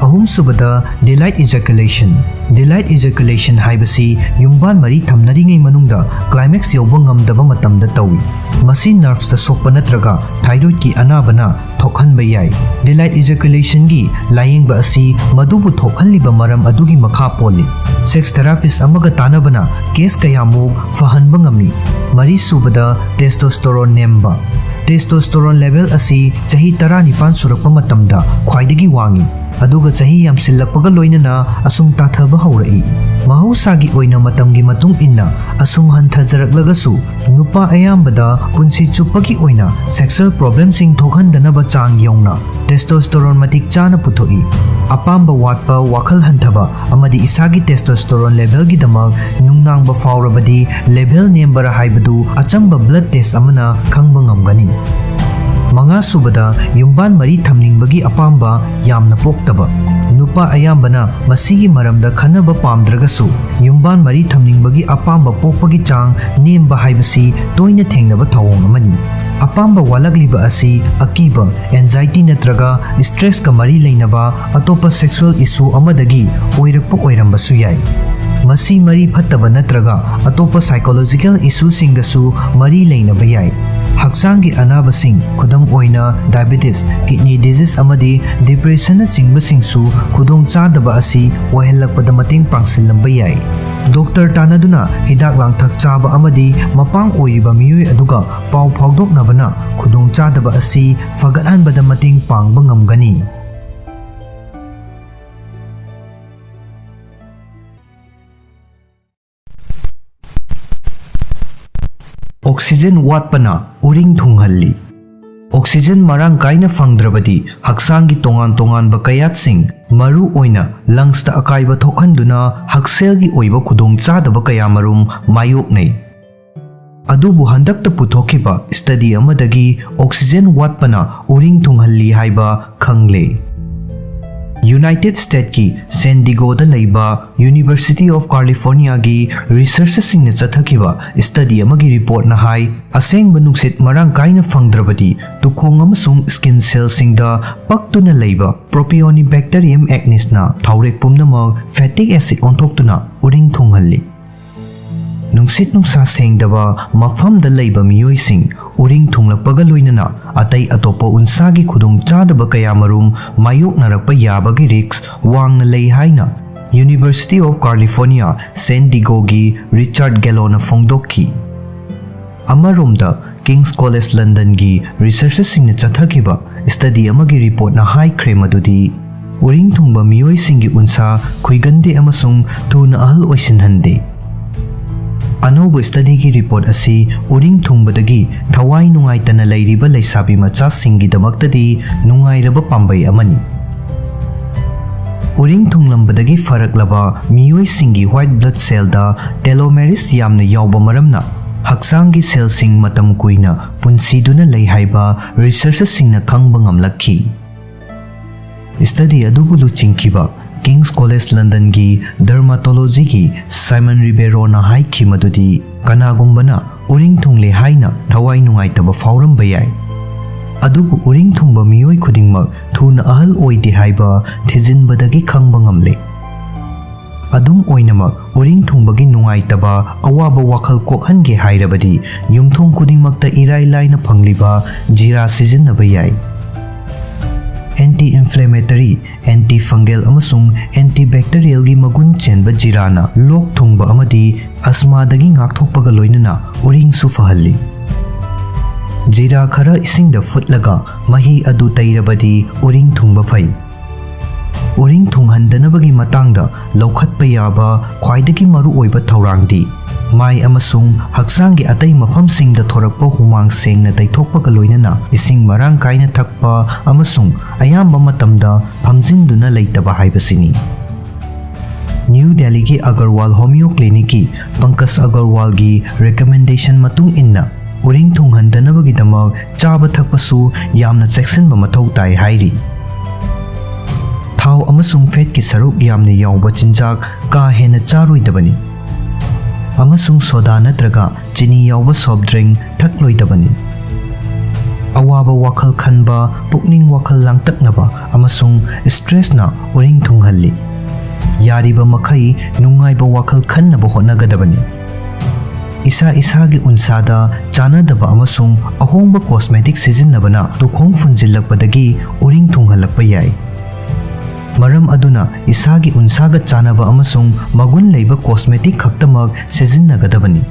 ꯑꯍꯨꯝꯁꯨꯕꯗ, delayed ejaculation꯫ Delayed ejaculation ꯍꯥꯏꯕꯁꯤ ꯌꯨꯝꯕꯥꯟ ꯃꯔꯤ ꯊꯝꯅꯔꯤꯉꯩ ꯃꯅꯨꯡꯗ climax ꯌꯧꯕ ꯉꯝꯗꯕ ꯃꯇꯝꯗ ꯇꯧꯏ꯫ ꯃꯁꯤ nervesꯇ ꯁꯣꯛꯄ ꯅꯠꯇ꯭ꯔꯒ thyroidꯀꯤ ꯑꯅꯥꯕꯅ ꯊꯣꯛꯍꯟꯕ ꯌꯥꯏ꯫ Delayed ejaculationꯒꯤ ꯂꯥꯌꯦꯡꯕ ꯑꯁꯤ ꯃꯗꯨꯕꯨ ꯊꯣꯛꯍꯜꯂꯤꯕ ꯃꯔꯝ ꯑꯗꯨꯒꯤ ꯃꯈꯥ ꯄꯣꯜꯂꯤ꯫ Sex therapist ꯑꯃꯒ ꯇꯥꯟꯅꯕꯅ case ꯀꯌꯥꯃꯨꯛ ꯐꯍꯟꯕ ꯉꯝꯃꯤ꯫ ꯃꯔꯤꯁꯨꯕꯗ, testosterone ꯅꯦꯝꯕ꯫ Testosterone level ꯑꯁꯤ ꯆꯍꯤ ꯇꯔꯥꯅꯤꯄꯥꯟ ꯁꯨꯔꯛꯄ ꯃꯇꯝꯗ ꯈ꯭ꯋꯥꯏꯗꯒꯤ ꯋꯥꯡꯏ, ꯑꯗꯨꯒ ꯆꯍꯤ ꯌꯥꯝꯁꯤꯜꯂꯛꯄꯒ ꯂꯣꯏꯅꯅ ꯑꯁꯨꯝ ꯇꯥꯊꯕ ꯍꯧꯔꯛꯏ꯫ ꯃꯍꯧꯁꯥꯒꯤ ꯑꯣꯏꯅ ꯃꯇꯝꯒꯤ ꯃꯇꯨꯡ ꯏꯟꯅ ꯑꯁꯨꯝ ꯍꯟꯊꯖꯔꯛꯂꯒꯁꯨ, ꯅꯨꯄꯥ ꯑꯌꯥꯝꯕꯗ ꯄꯨꯟꯁꯤ ꯆꯨꯞꯄꯒꯤ ꯑꯣꯏꯅ sexual problemꯁꯤꯡ ꯊꯣꯛꯍꯟꯗꯅꯕ ꯆꯥꯡ ꯌꯧꯅ testosterone ꯃꯇꯤꯛ ꯆꯥꯅ ꯄꯨꯊꯣꯛꯏ꯫ ꯑꯄꯥꯝꯕ ꯋꯥꯠꯄ, ꯋꯥꯈꯜ ꯍꯟꯊꯕ ꯑꯃꯗꯤ ꯏꯁꯥꯒꯤ testosterone levelꯒꯤꯗꯃꯛ ꯅꯨꯡꯅꯥꯡꯕ ꯐꯥꯎꯔꯕꯗꯤ level ꯅꯦꯝꯕꯔꯥ ꯍꯥꯏꯕꯗꯨ ꯑꯆꯝꯕ blood test ꯑꯃꯅ ꯈꯪꯕ ꯉꯝꯒꯅꯤ꯫ ꯃꯉꯥꯁꯨꯕꯗ, ꯌꯨꯝꯕꯥꯟ ꯃꯔꯤ ꯊꯝꯅꯤꯡꯕꯒꯤ ꯑꯄꯥꯝꯕ ꯌꯥꯝꯅ ꯄꯣꯛꯇꯕ꯫ ꯅꯨꯄꯥ ꯑꯌꯥꯝꯕꯅ ꯃꯁꯤꯒꯤ ꯃꯔꯝꯗ ꯈꯟꯅꯕ ꯄꯥꯝꯗ꯭ꯔꯒꯁꯨ, ꯌꯨꯝꯕꯥꯟ ꯃꯔꯤ ꯊꯝꯅꯤꯡꯕꯒꯤ ꯑꯄꯥꯝꯕ ꯄꯣꯛꯄꯒꯤ ꯆꯥꯡ ꯅꯦꯝꯕ ꯍꯥꯏꯕꯁꯤ ꯇꯣꯏꯅ ꯊꯦꯡꯅꯕ ꯊꯧꯑꯣꯡ ꯑꯃꯅꯤ꯫ ꯑꯄꯥꯝꯕ ꯋꯥꯠꯂꯛꯂꯤꯕ ꯑꯁꯤ ꯑꯀꯤꯕ, anxiety ꯅꯠꯇ꯭ꯔꯒ stress ꯀ ꯃꯔꯤ ꯂꯩꯅꯕ ꯑꯇꯣꯞꯄ sexual issue ꯑꯃꯗꯒꯤ ꯑꯣꯏꯔꯛꯄ ꯑꯣꯏꯔꯝꯕꯁꯨ ꯌꯥꯏ꯫ ꯃꯁꯤ ꯃꯔꯤ ꯐꯠꯇꯕ ꯅꯠꯇ꯭ꯔꯒ ꯑꯇꯣꯞꯄ psychological issue ꯁꯤꯡꯒꯁꯨ ꯃꯔꯤ ꯂꯩꯅꯕ ꯌꯥꯏ꯫ ꯍꯛꯆꯥꯡꯒꯤ ꯑꯅꯥꯕꯁꯤꯡ, ꯈꯨꯗꯝ ꯑꯣꯏꯅ diabetes, kidney disease ꯑꯃꯗꯤ depression ꯅꯆꯤꯡꯕꯁꯤꯡꯁꯨ ꯈꯨꯗꯣꯡꯆꯥꯗꯕ ꯑꯁꯤ ꯑꯣꯏꯍꯜꯂꯛꯄꯗ ꯃꯇꯦꯡ ꯄꯥꯡꯁꯤꯜꯂꯝꯕ ꯌꯥꯏ꯫ ꯗꯣꯛꯇꯔ ꯇꯥꯟꯅꯗꯨꯅ ꯍꯤꯗꯥꯛ ꯂꯥꯡꯊꯛ ꯆꯥꯕ ꯑꯃꯗꯤ ꯃꯄꯥꯡ ꯑꯣꯏꯔꯤꯕ ꯃꯤꯑꯣꯏ ꯑꯗꯨꯒ ꯄꯥꯎ ꯐꯥꯎꯗꯣꯛꯅꯕꯅ ꯈꯨꯗꯣꯡꯆꯥꯗꯕ ꯑꯁꯤ ꯐꯒꯠꯍꯟꯕꯗ ꯃꯇꯦꯡ ꯄꯥꯡꯕ ꯉꯝꯒꯅꯤ꯫ Oxygen ꯋꯥꯠꯄꯅ ꯎꯔꯤꯡ ꯊꯨꯡꯍꯜꯂꯤ꯫ Oxygen ꯃꯔꯥꯡ ꯀꯥꯏꯅ ꯐꯪꯗ꯭ꯔꯕꯗꯤ ꯍꯛꯆꯥꯡꯒꯤ ꯇꯣꯉꯥꯟ ꯇꯣꯉꯥꯟꯕ ꯀꯌꯥꯠꯁꯤꯡ, ꯃꯔꯨ ꯑꯣꯏꯅ lungs ꯇ ꯑꯀꯥꯏꯕ ꯊꯣꯛꯍꯟꯗꯨꯅ ꯍꯛꯁꯦꯜꯒꯤ ꯑꯣꯏꯕ ꯈꯨꯗꯣꯡꯆꯥꯗꯕ ꯀꯌꯥꯃꯔꯨꯝ ꯃꯥꯌꯣꯛꯅꯩ꯫ ꯑꯗꯨꯕꯨ ꯍꯟꯗꯛꯇ ꯄꯨꯊꯣꯛꯈꯤꯕ study ꯑꯃꯗꯒꯤ oxygen ꯋꯥꯠꯄꯅ ꯎꯔꯤꯡ ꯊꯨꯡꯍꯜꯂꯤ ꯍꯥꯏꯕ ꯈꯪꯂꯦ꯫ United States ꯀꯤ San Diego ꯗ ꯂꯩꯕ University of California ꯒꯤ researcher ꯁꯤꯡꯅ ꯆꯠꯊꯈꯤꯕ study ꯑꯃꯒꯤ report ꯅ ꯍꯥꯏ, ꯑꯁꯦꯡꯕ ꯅꯨꯡꯁꯤꯠ ꯃꯔꯥꯡ ꯀꯥꯏꯅ ꯐꯪꯗ꯭ꯔꯕꯗꯤ ꯇꯨꯈꯣꯡ ꯑꯃꯁꯨꯡ skin cell ꯁꯤꯡꯗ ꯄꯛꯇꯨꯅ ꯂꯩꯕ Propionibacterium acnes ꯅ ꯊꯥꯎꯔꯦꯛ ꯄꯨꯝꯅꯃꯛ fatty acid ꯑꯣꯟꯊꯣꯛꯇꯨꯅ ꯎꯔꯤꯡ ꯊꯨꯡꯍꯜꯂꯤ꯫ ꯅꯨꯡꯁꯤꯠ ꯅꯨꯡꯁꯥ ꯁꯦꯡꯗꯕ ꯃꯐꯝꯗ ꯂꯩꯕ ꯃꯤꯑꯣꯏꯁꯤꯡ ꯎꯔꯤꯡ ꯊꯨꯡꯂꯛꯄꯒ ꯂꯣꯏꯅꯅ ꯑꯇꯩ ꯑꯇꯣꯞꯄ ꯎꯟꯁꯥꯒꯤ ꯈꯨꯗꯣꯡꯆꯥꯗꯕ ꯀꯌꯥꯃꯔꯨꯝ ꯃꯥꯌꯣꯛꯅꯔꯛꯄ ꯌꯥꯕꯒꯤ risk ꯋꯥꯡꯅ ꯂꯩ ꯍꯥꯏꯅ University of California San Diego ꯒꯤ Richard Gallo ꯅ ꯐꯣꯡꯗꯣꯛꯈꯤ꯫ ꯑꯃꯔꯣꯝꯗ, King's College London ꯒꯤ researcher ꯁꯤꯡꯅ ꯆꯠꯊꯈꯤꯕ study ꯑꯃꯒꯤ report ꯅ ꯍꯥꯏꯈ꯭ꯔꯦ ꯃꯗꯨꯗꯤ ꯎꯔꯤꯡ ꯊꯨꯡꯕ ꯃꯤꯑꯣꯏꯁꯤꯡꯒꯤ ꯎꯟꯁꯥ ꯈꯨꯏꯒꯟꯗꯦ ꯑꯃꯁꯨꯡ ꯊꯨꯅ ꯑꯍꯜ ꯑꯣꯏꯁꯤꯟꯍꯟꯗꯦ꯫ ꯑꯅꯧꯕ study ꯒꯤ report ꯑꯁꯤ ꯎꯔꯤꯡ ꯊꯨꯡꯕꯗꯒꯤ ꯊꯋꯥꯏ ꯅꯨꯡꯉꯥꯏꯇꯅ ꯂꯩꯔꯤꯕ ꯂꯩꯁꯥꯕꯤ ꯃꯆꯥꯁꯤꯡꯒꯤꯗꯃꯛꯇꯗꯤ ꯅꯨꯡꯉꯥꯏꯔꯕ ꯄꯥꯝꯕꯩ ꯑꯃꯅꯤ꯫ ꯎꯔꯤꯡ ꯊꯨꯡꯂꯝꯕꯗꯒꯤ ꯐꯔꯛꯂꯕ ꯃꯤꯑꯣꯏꯁꯤꯡꯒꯤ white blood cell ꯗ telomerase ꯌꯥꯝꯅ ꯌꯥꯎꯕ ꯃꯔꯝꯅ, ꯍꯛꯆꯥꯡꯒꯤ ꯁꯦꯜꯁꯤꯡ ꯃꯇꯝ ꯀꯨꯏꯅ ꯄꯨꯟꯁꯤꯗꯨꯅ ꯂꯩ ꯍꯥꯏꯕ ꯔꯤꯁꯔꯆꯔꯁꯤꯡꯅ ꯈꯪꯕ ꯉꯝꯂꯛꯈꯤ꯫ ꯁ꯭ꯇꯗꯤ ꯑꯗꯨꯕꯨ ꯂꯨꯆꯤꯡꯈꯤꯕ ꯀꯤꯡꯁ ꯀꯣꯂꯦꯖ ꯂꯟꯗꯟꯒꯤ ꯗꯔꯃꯥꯇꯣꯂꯣꯖꯤꯒꯤ ꯁꯥꯏꯃꯟ ꯔꯤꯕꯦꯔꯣꯅ ꯍꯥꯏꯈꯤ ꯃꯗꯨꯗꯤ ꯀꯅꯥꯒꯨꯝꯕꯅ ꯎꯔꯤꯡ ꯊꯨꯡꯂꯦ ꯍꯥꯏꯅ ꯊꯋꯥꯏ ꯅꯨꯡꯉꯥꯏꯇꯕ ꯐꯥꯎꯔꯝꯕ ꯌꯥꯏ, ꯑꯗꯨꯕꯨ ꯎꯔꯤꯡ ꯊꯨꯡꯕ ꯃꯤꯑꯣꯏ ꯈꯨꯗꯤꯡꯃꯛ ꯊꯨꯅ ꯑꯍꯜ ꯑꯣꯏꯗꯦ ꯍꯥꯏꯕ ꯊꯤꯖꯤꯟꯕꯗꯒꯤ ꯈꯪꯕ ꯉꯝꯂꯦ꯫ ꯑꯗꯨꯝ ꯑꯣꯏꯅꯃꯛ, ꯎꯔꯤꯡ ꯊꯨꯡꯕꯒꯤ ꯅꯨꯡꯉꯥꯏꯇꯕ ꯑꯋꯥꯕ ꯋꯥꯈꯜ ꯀꯣꯛꯍꯟꯒꯦ ꯍꯥꯏꯔꯕꯗꯤ ꯌꯨꯝꯊꯣꯡ ꯈꯨꯗꯤꯡꯃꯛꯇ ꯏꯔꯥꯏ ꯂꯥꯏꯅ ꯐꯪꯂꯤꯕ ꯖꯤꯔꯥ ꯁꯤꯖꯤꯟꯅꯕ ꯌꯥꯏ꯫ ꯑꯦꯟꯇꯤ ꯏꯟꯐ꯭ꯂꯦꯃꯦꯇꯔꯤ, ꯑꯦꯟꯇꯤ ꯐꯪꯒꯦꯜ ꯑꯃꯁꯨꯡ ꯑꯦꯟꯇꯤ ꯕꯦꯛꯇꯔꯤꯌꯦꯜꯒꯤ ꯃꯒꯨꯟ ꯆꯦꯟꯕ ꯖꯤꯔꯥꯅ ꯂꯣꯛ ꯊꯨꯡꯕ ꯑꯃꯗꯤ ꯑꯁꯃꯥꯗꯒꯤ ꯉꯥꯛꯊꯣꯛꯄꯒ ꯂꯣꯏꯅꯅ ꯎꯔꯤꯡꯁꯨ ꯐꯍꯜꯂꯤ꯫ ꯖꯤꯔꯥ ꯈꯔ ꯏꯁꯤꯡꯗ ꯐꯨꯠꯂꯒ ꯃꯍꯤ ꯑꯗꯨ ꯇꯩꯔꯕꯗꯤ ꯎꯔꯤꯡ ꯊꯨꯡꯕ ꯐꯩ꯫ ꯎꯔꯤꯡ ꯊꯨꯡꯍꯟꯗꯅꯕꯒꯤ ꯃꯇꯥꯡꯗ ꯂꯧꯈꯠꯄ ꯌꯥꯕ ꯈ꯭ꯋꯥꯏꯗꯒꯤ ꯃꯔꯨꯑꯣꯏꯕ ꯊꯧꯔꯥꯡꯗꯤ ꯃꯥꯏ ꯑꯃꯁꯨꯡ ꯍꯛꯆꯥꯡꯒꯤ ꯑꯇꯩ ꯃꯐꯝꯁꯤꯡꯗ ꯊꯣꯔꯛꯄ ꯍꯨꯃꯥꯡ ꯁꯦꯡꯅ ꯇꯩꯊꯣꯛꯄꯒ ꯂꯣꯏꯅꯅ ꯏꯁꯤꯡ ꯃꯔꯥꯡ ꯀꯥꯏꯅ ꯊꯛꯄ ꯑꯃꯁꯨꯡ ꯑꯌꯥꯝꯕ ꯃꯇꯝꯗ ꯐꯝꯖꯤꯟꯗꯨꯅ ꯂꯩꯇꯕ ꯍꯥꯏꯕꯁꯤꯅꯤ꯫ ꯅ꯭ꯌꯨ ꯗꯦꯜꯂꯤꯒꯤ ꯑꯒꯔꯋꯥꯜ ꯍꯣꯃꯤꯌꯣ ꯀ꯭ꯂꯤꯅꯤꯛꯀꯤ ꯄꯪꯀꯖ ꯑꯒꯔꯋꯥꯜꯒꯤ ꯔꯦꯀꯃꯦꯟꯗꯦꯁꯟ ꯃꯇꯨꯡ ꯏꯟꯅ, ꯎꯔꯤꯡ ꯊꯨꯡꯍꯟꯗꯅꯕꯒꯤꯗꯃꯛ ꯆꯥꯕ ꯊꯛꯄꯁꯨ ꯌꯥꯝꯅ ꯆꯦꯛꯁꯤꯟꯕ ꯃꯊꯧ ꯇꯥꯏ ꯍꯥꯏꯔꯤ꯫ ꯊꯥꯎ ꯑꯃꯁꯨꯡ ꯐꯦꯠꯀꯤ ꯁꯔꯨꯛ ꯌꯥꯝꯅ ꯌꯥꯎꯕ ꯆꯤꯟꯖꯥꯛ ꯀꯥ ꯍꯦꯟꯅ ꯆꯥꯔꯣꯏꯗꯕꯅꯤ, ꯑꯃꯁꯨꯡ ꯁꯣꯗꯥ ꯅꯠꯇ꯭ꯔꯒ ꯆꯤꯅꯤ ꯌꯥꯎꯕ ꯁꯣꯐ ꯗ꯭ꯔꯤꯡ ꯊꯛꯂꯣꯏꯗꯕꯅꯤ꯫ ꯑꯋꯥꯕ ꯋꯥꯈꯜ ꯈꯟꯕ, ꯄꯨꯛꯅꯤꯡ ꯋꯥꯈꯜ ꯂꯥꯡꯇꯛꯅꯕ ꯑꯃꯁꯨꯡ ꯁ꯭ꯇ꯭ꯔꯦꯁꯅ ꯎꯔꯤꯡ ꯊꯨꯡꯍꯜꯂꯤ꯫ ꯌꯥꯔꯤꯕ ꯃꯈꯩ ꯅꯨꯡꯉꯥꯏꯕ ꯋꯥꯈꯜ ꯈꯟꯅꯕ ꯍꯣꯠꯅꯒꯗꯕꯅꯤ꯫ ꯏꯁꯥ ꯏꯁꯥꯒꯤ ꯎꯟꯁꯥꯗ ꯆꯥꯅꯗꯕ ꯑꯃꯁꯨꯡ ꯑꯍꯣꯡꯕ ꯀꯣꯁꯃꯦꯇꯤꯛ ꯁꯤꯖꯤꯟꯅꯕꯅ ꯇꯨꯈꯣꯡ ꯐꯨꯟꯖꯤꯜꯂꯛꯄꯗꯒꯤ ꯎꯔꯤꯡ ꯊꯨꯡꯍꯜꯂꯛꯄ ꯌꯥꯏ꯫ ꯃꯔꯝ ꯑꯗꯨꯅ ꯏꯁꯥꯒꯤ ꯎꯟꯁꯥꯒ ꯆꯥꯅꯕ ꯑꯃꯁꯨꯡ ꯃꯒꯨꯟ ꯂꯩꯕ ꯀꯣꯁꯃꯦꯇꯤꯛ ꯈꯛꯇꯃꯛ ꯁꯤꯖꯤꯟꯅꯒꯗꯕꯅꯤ꯫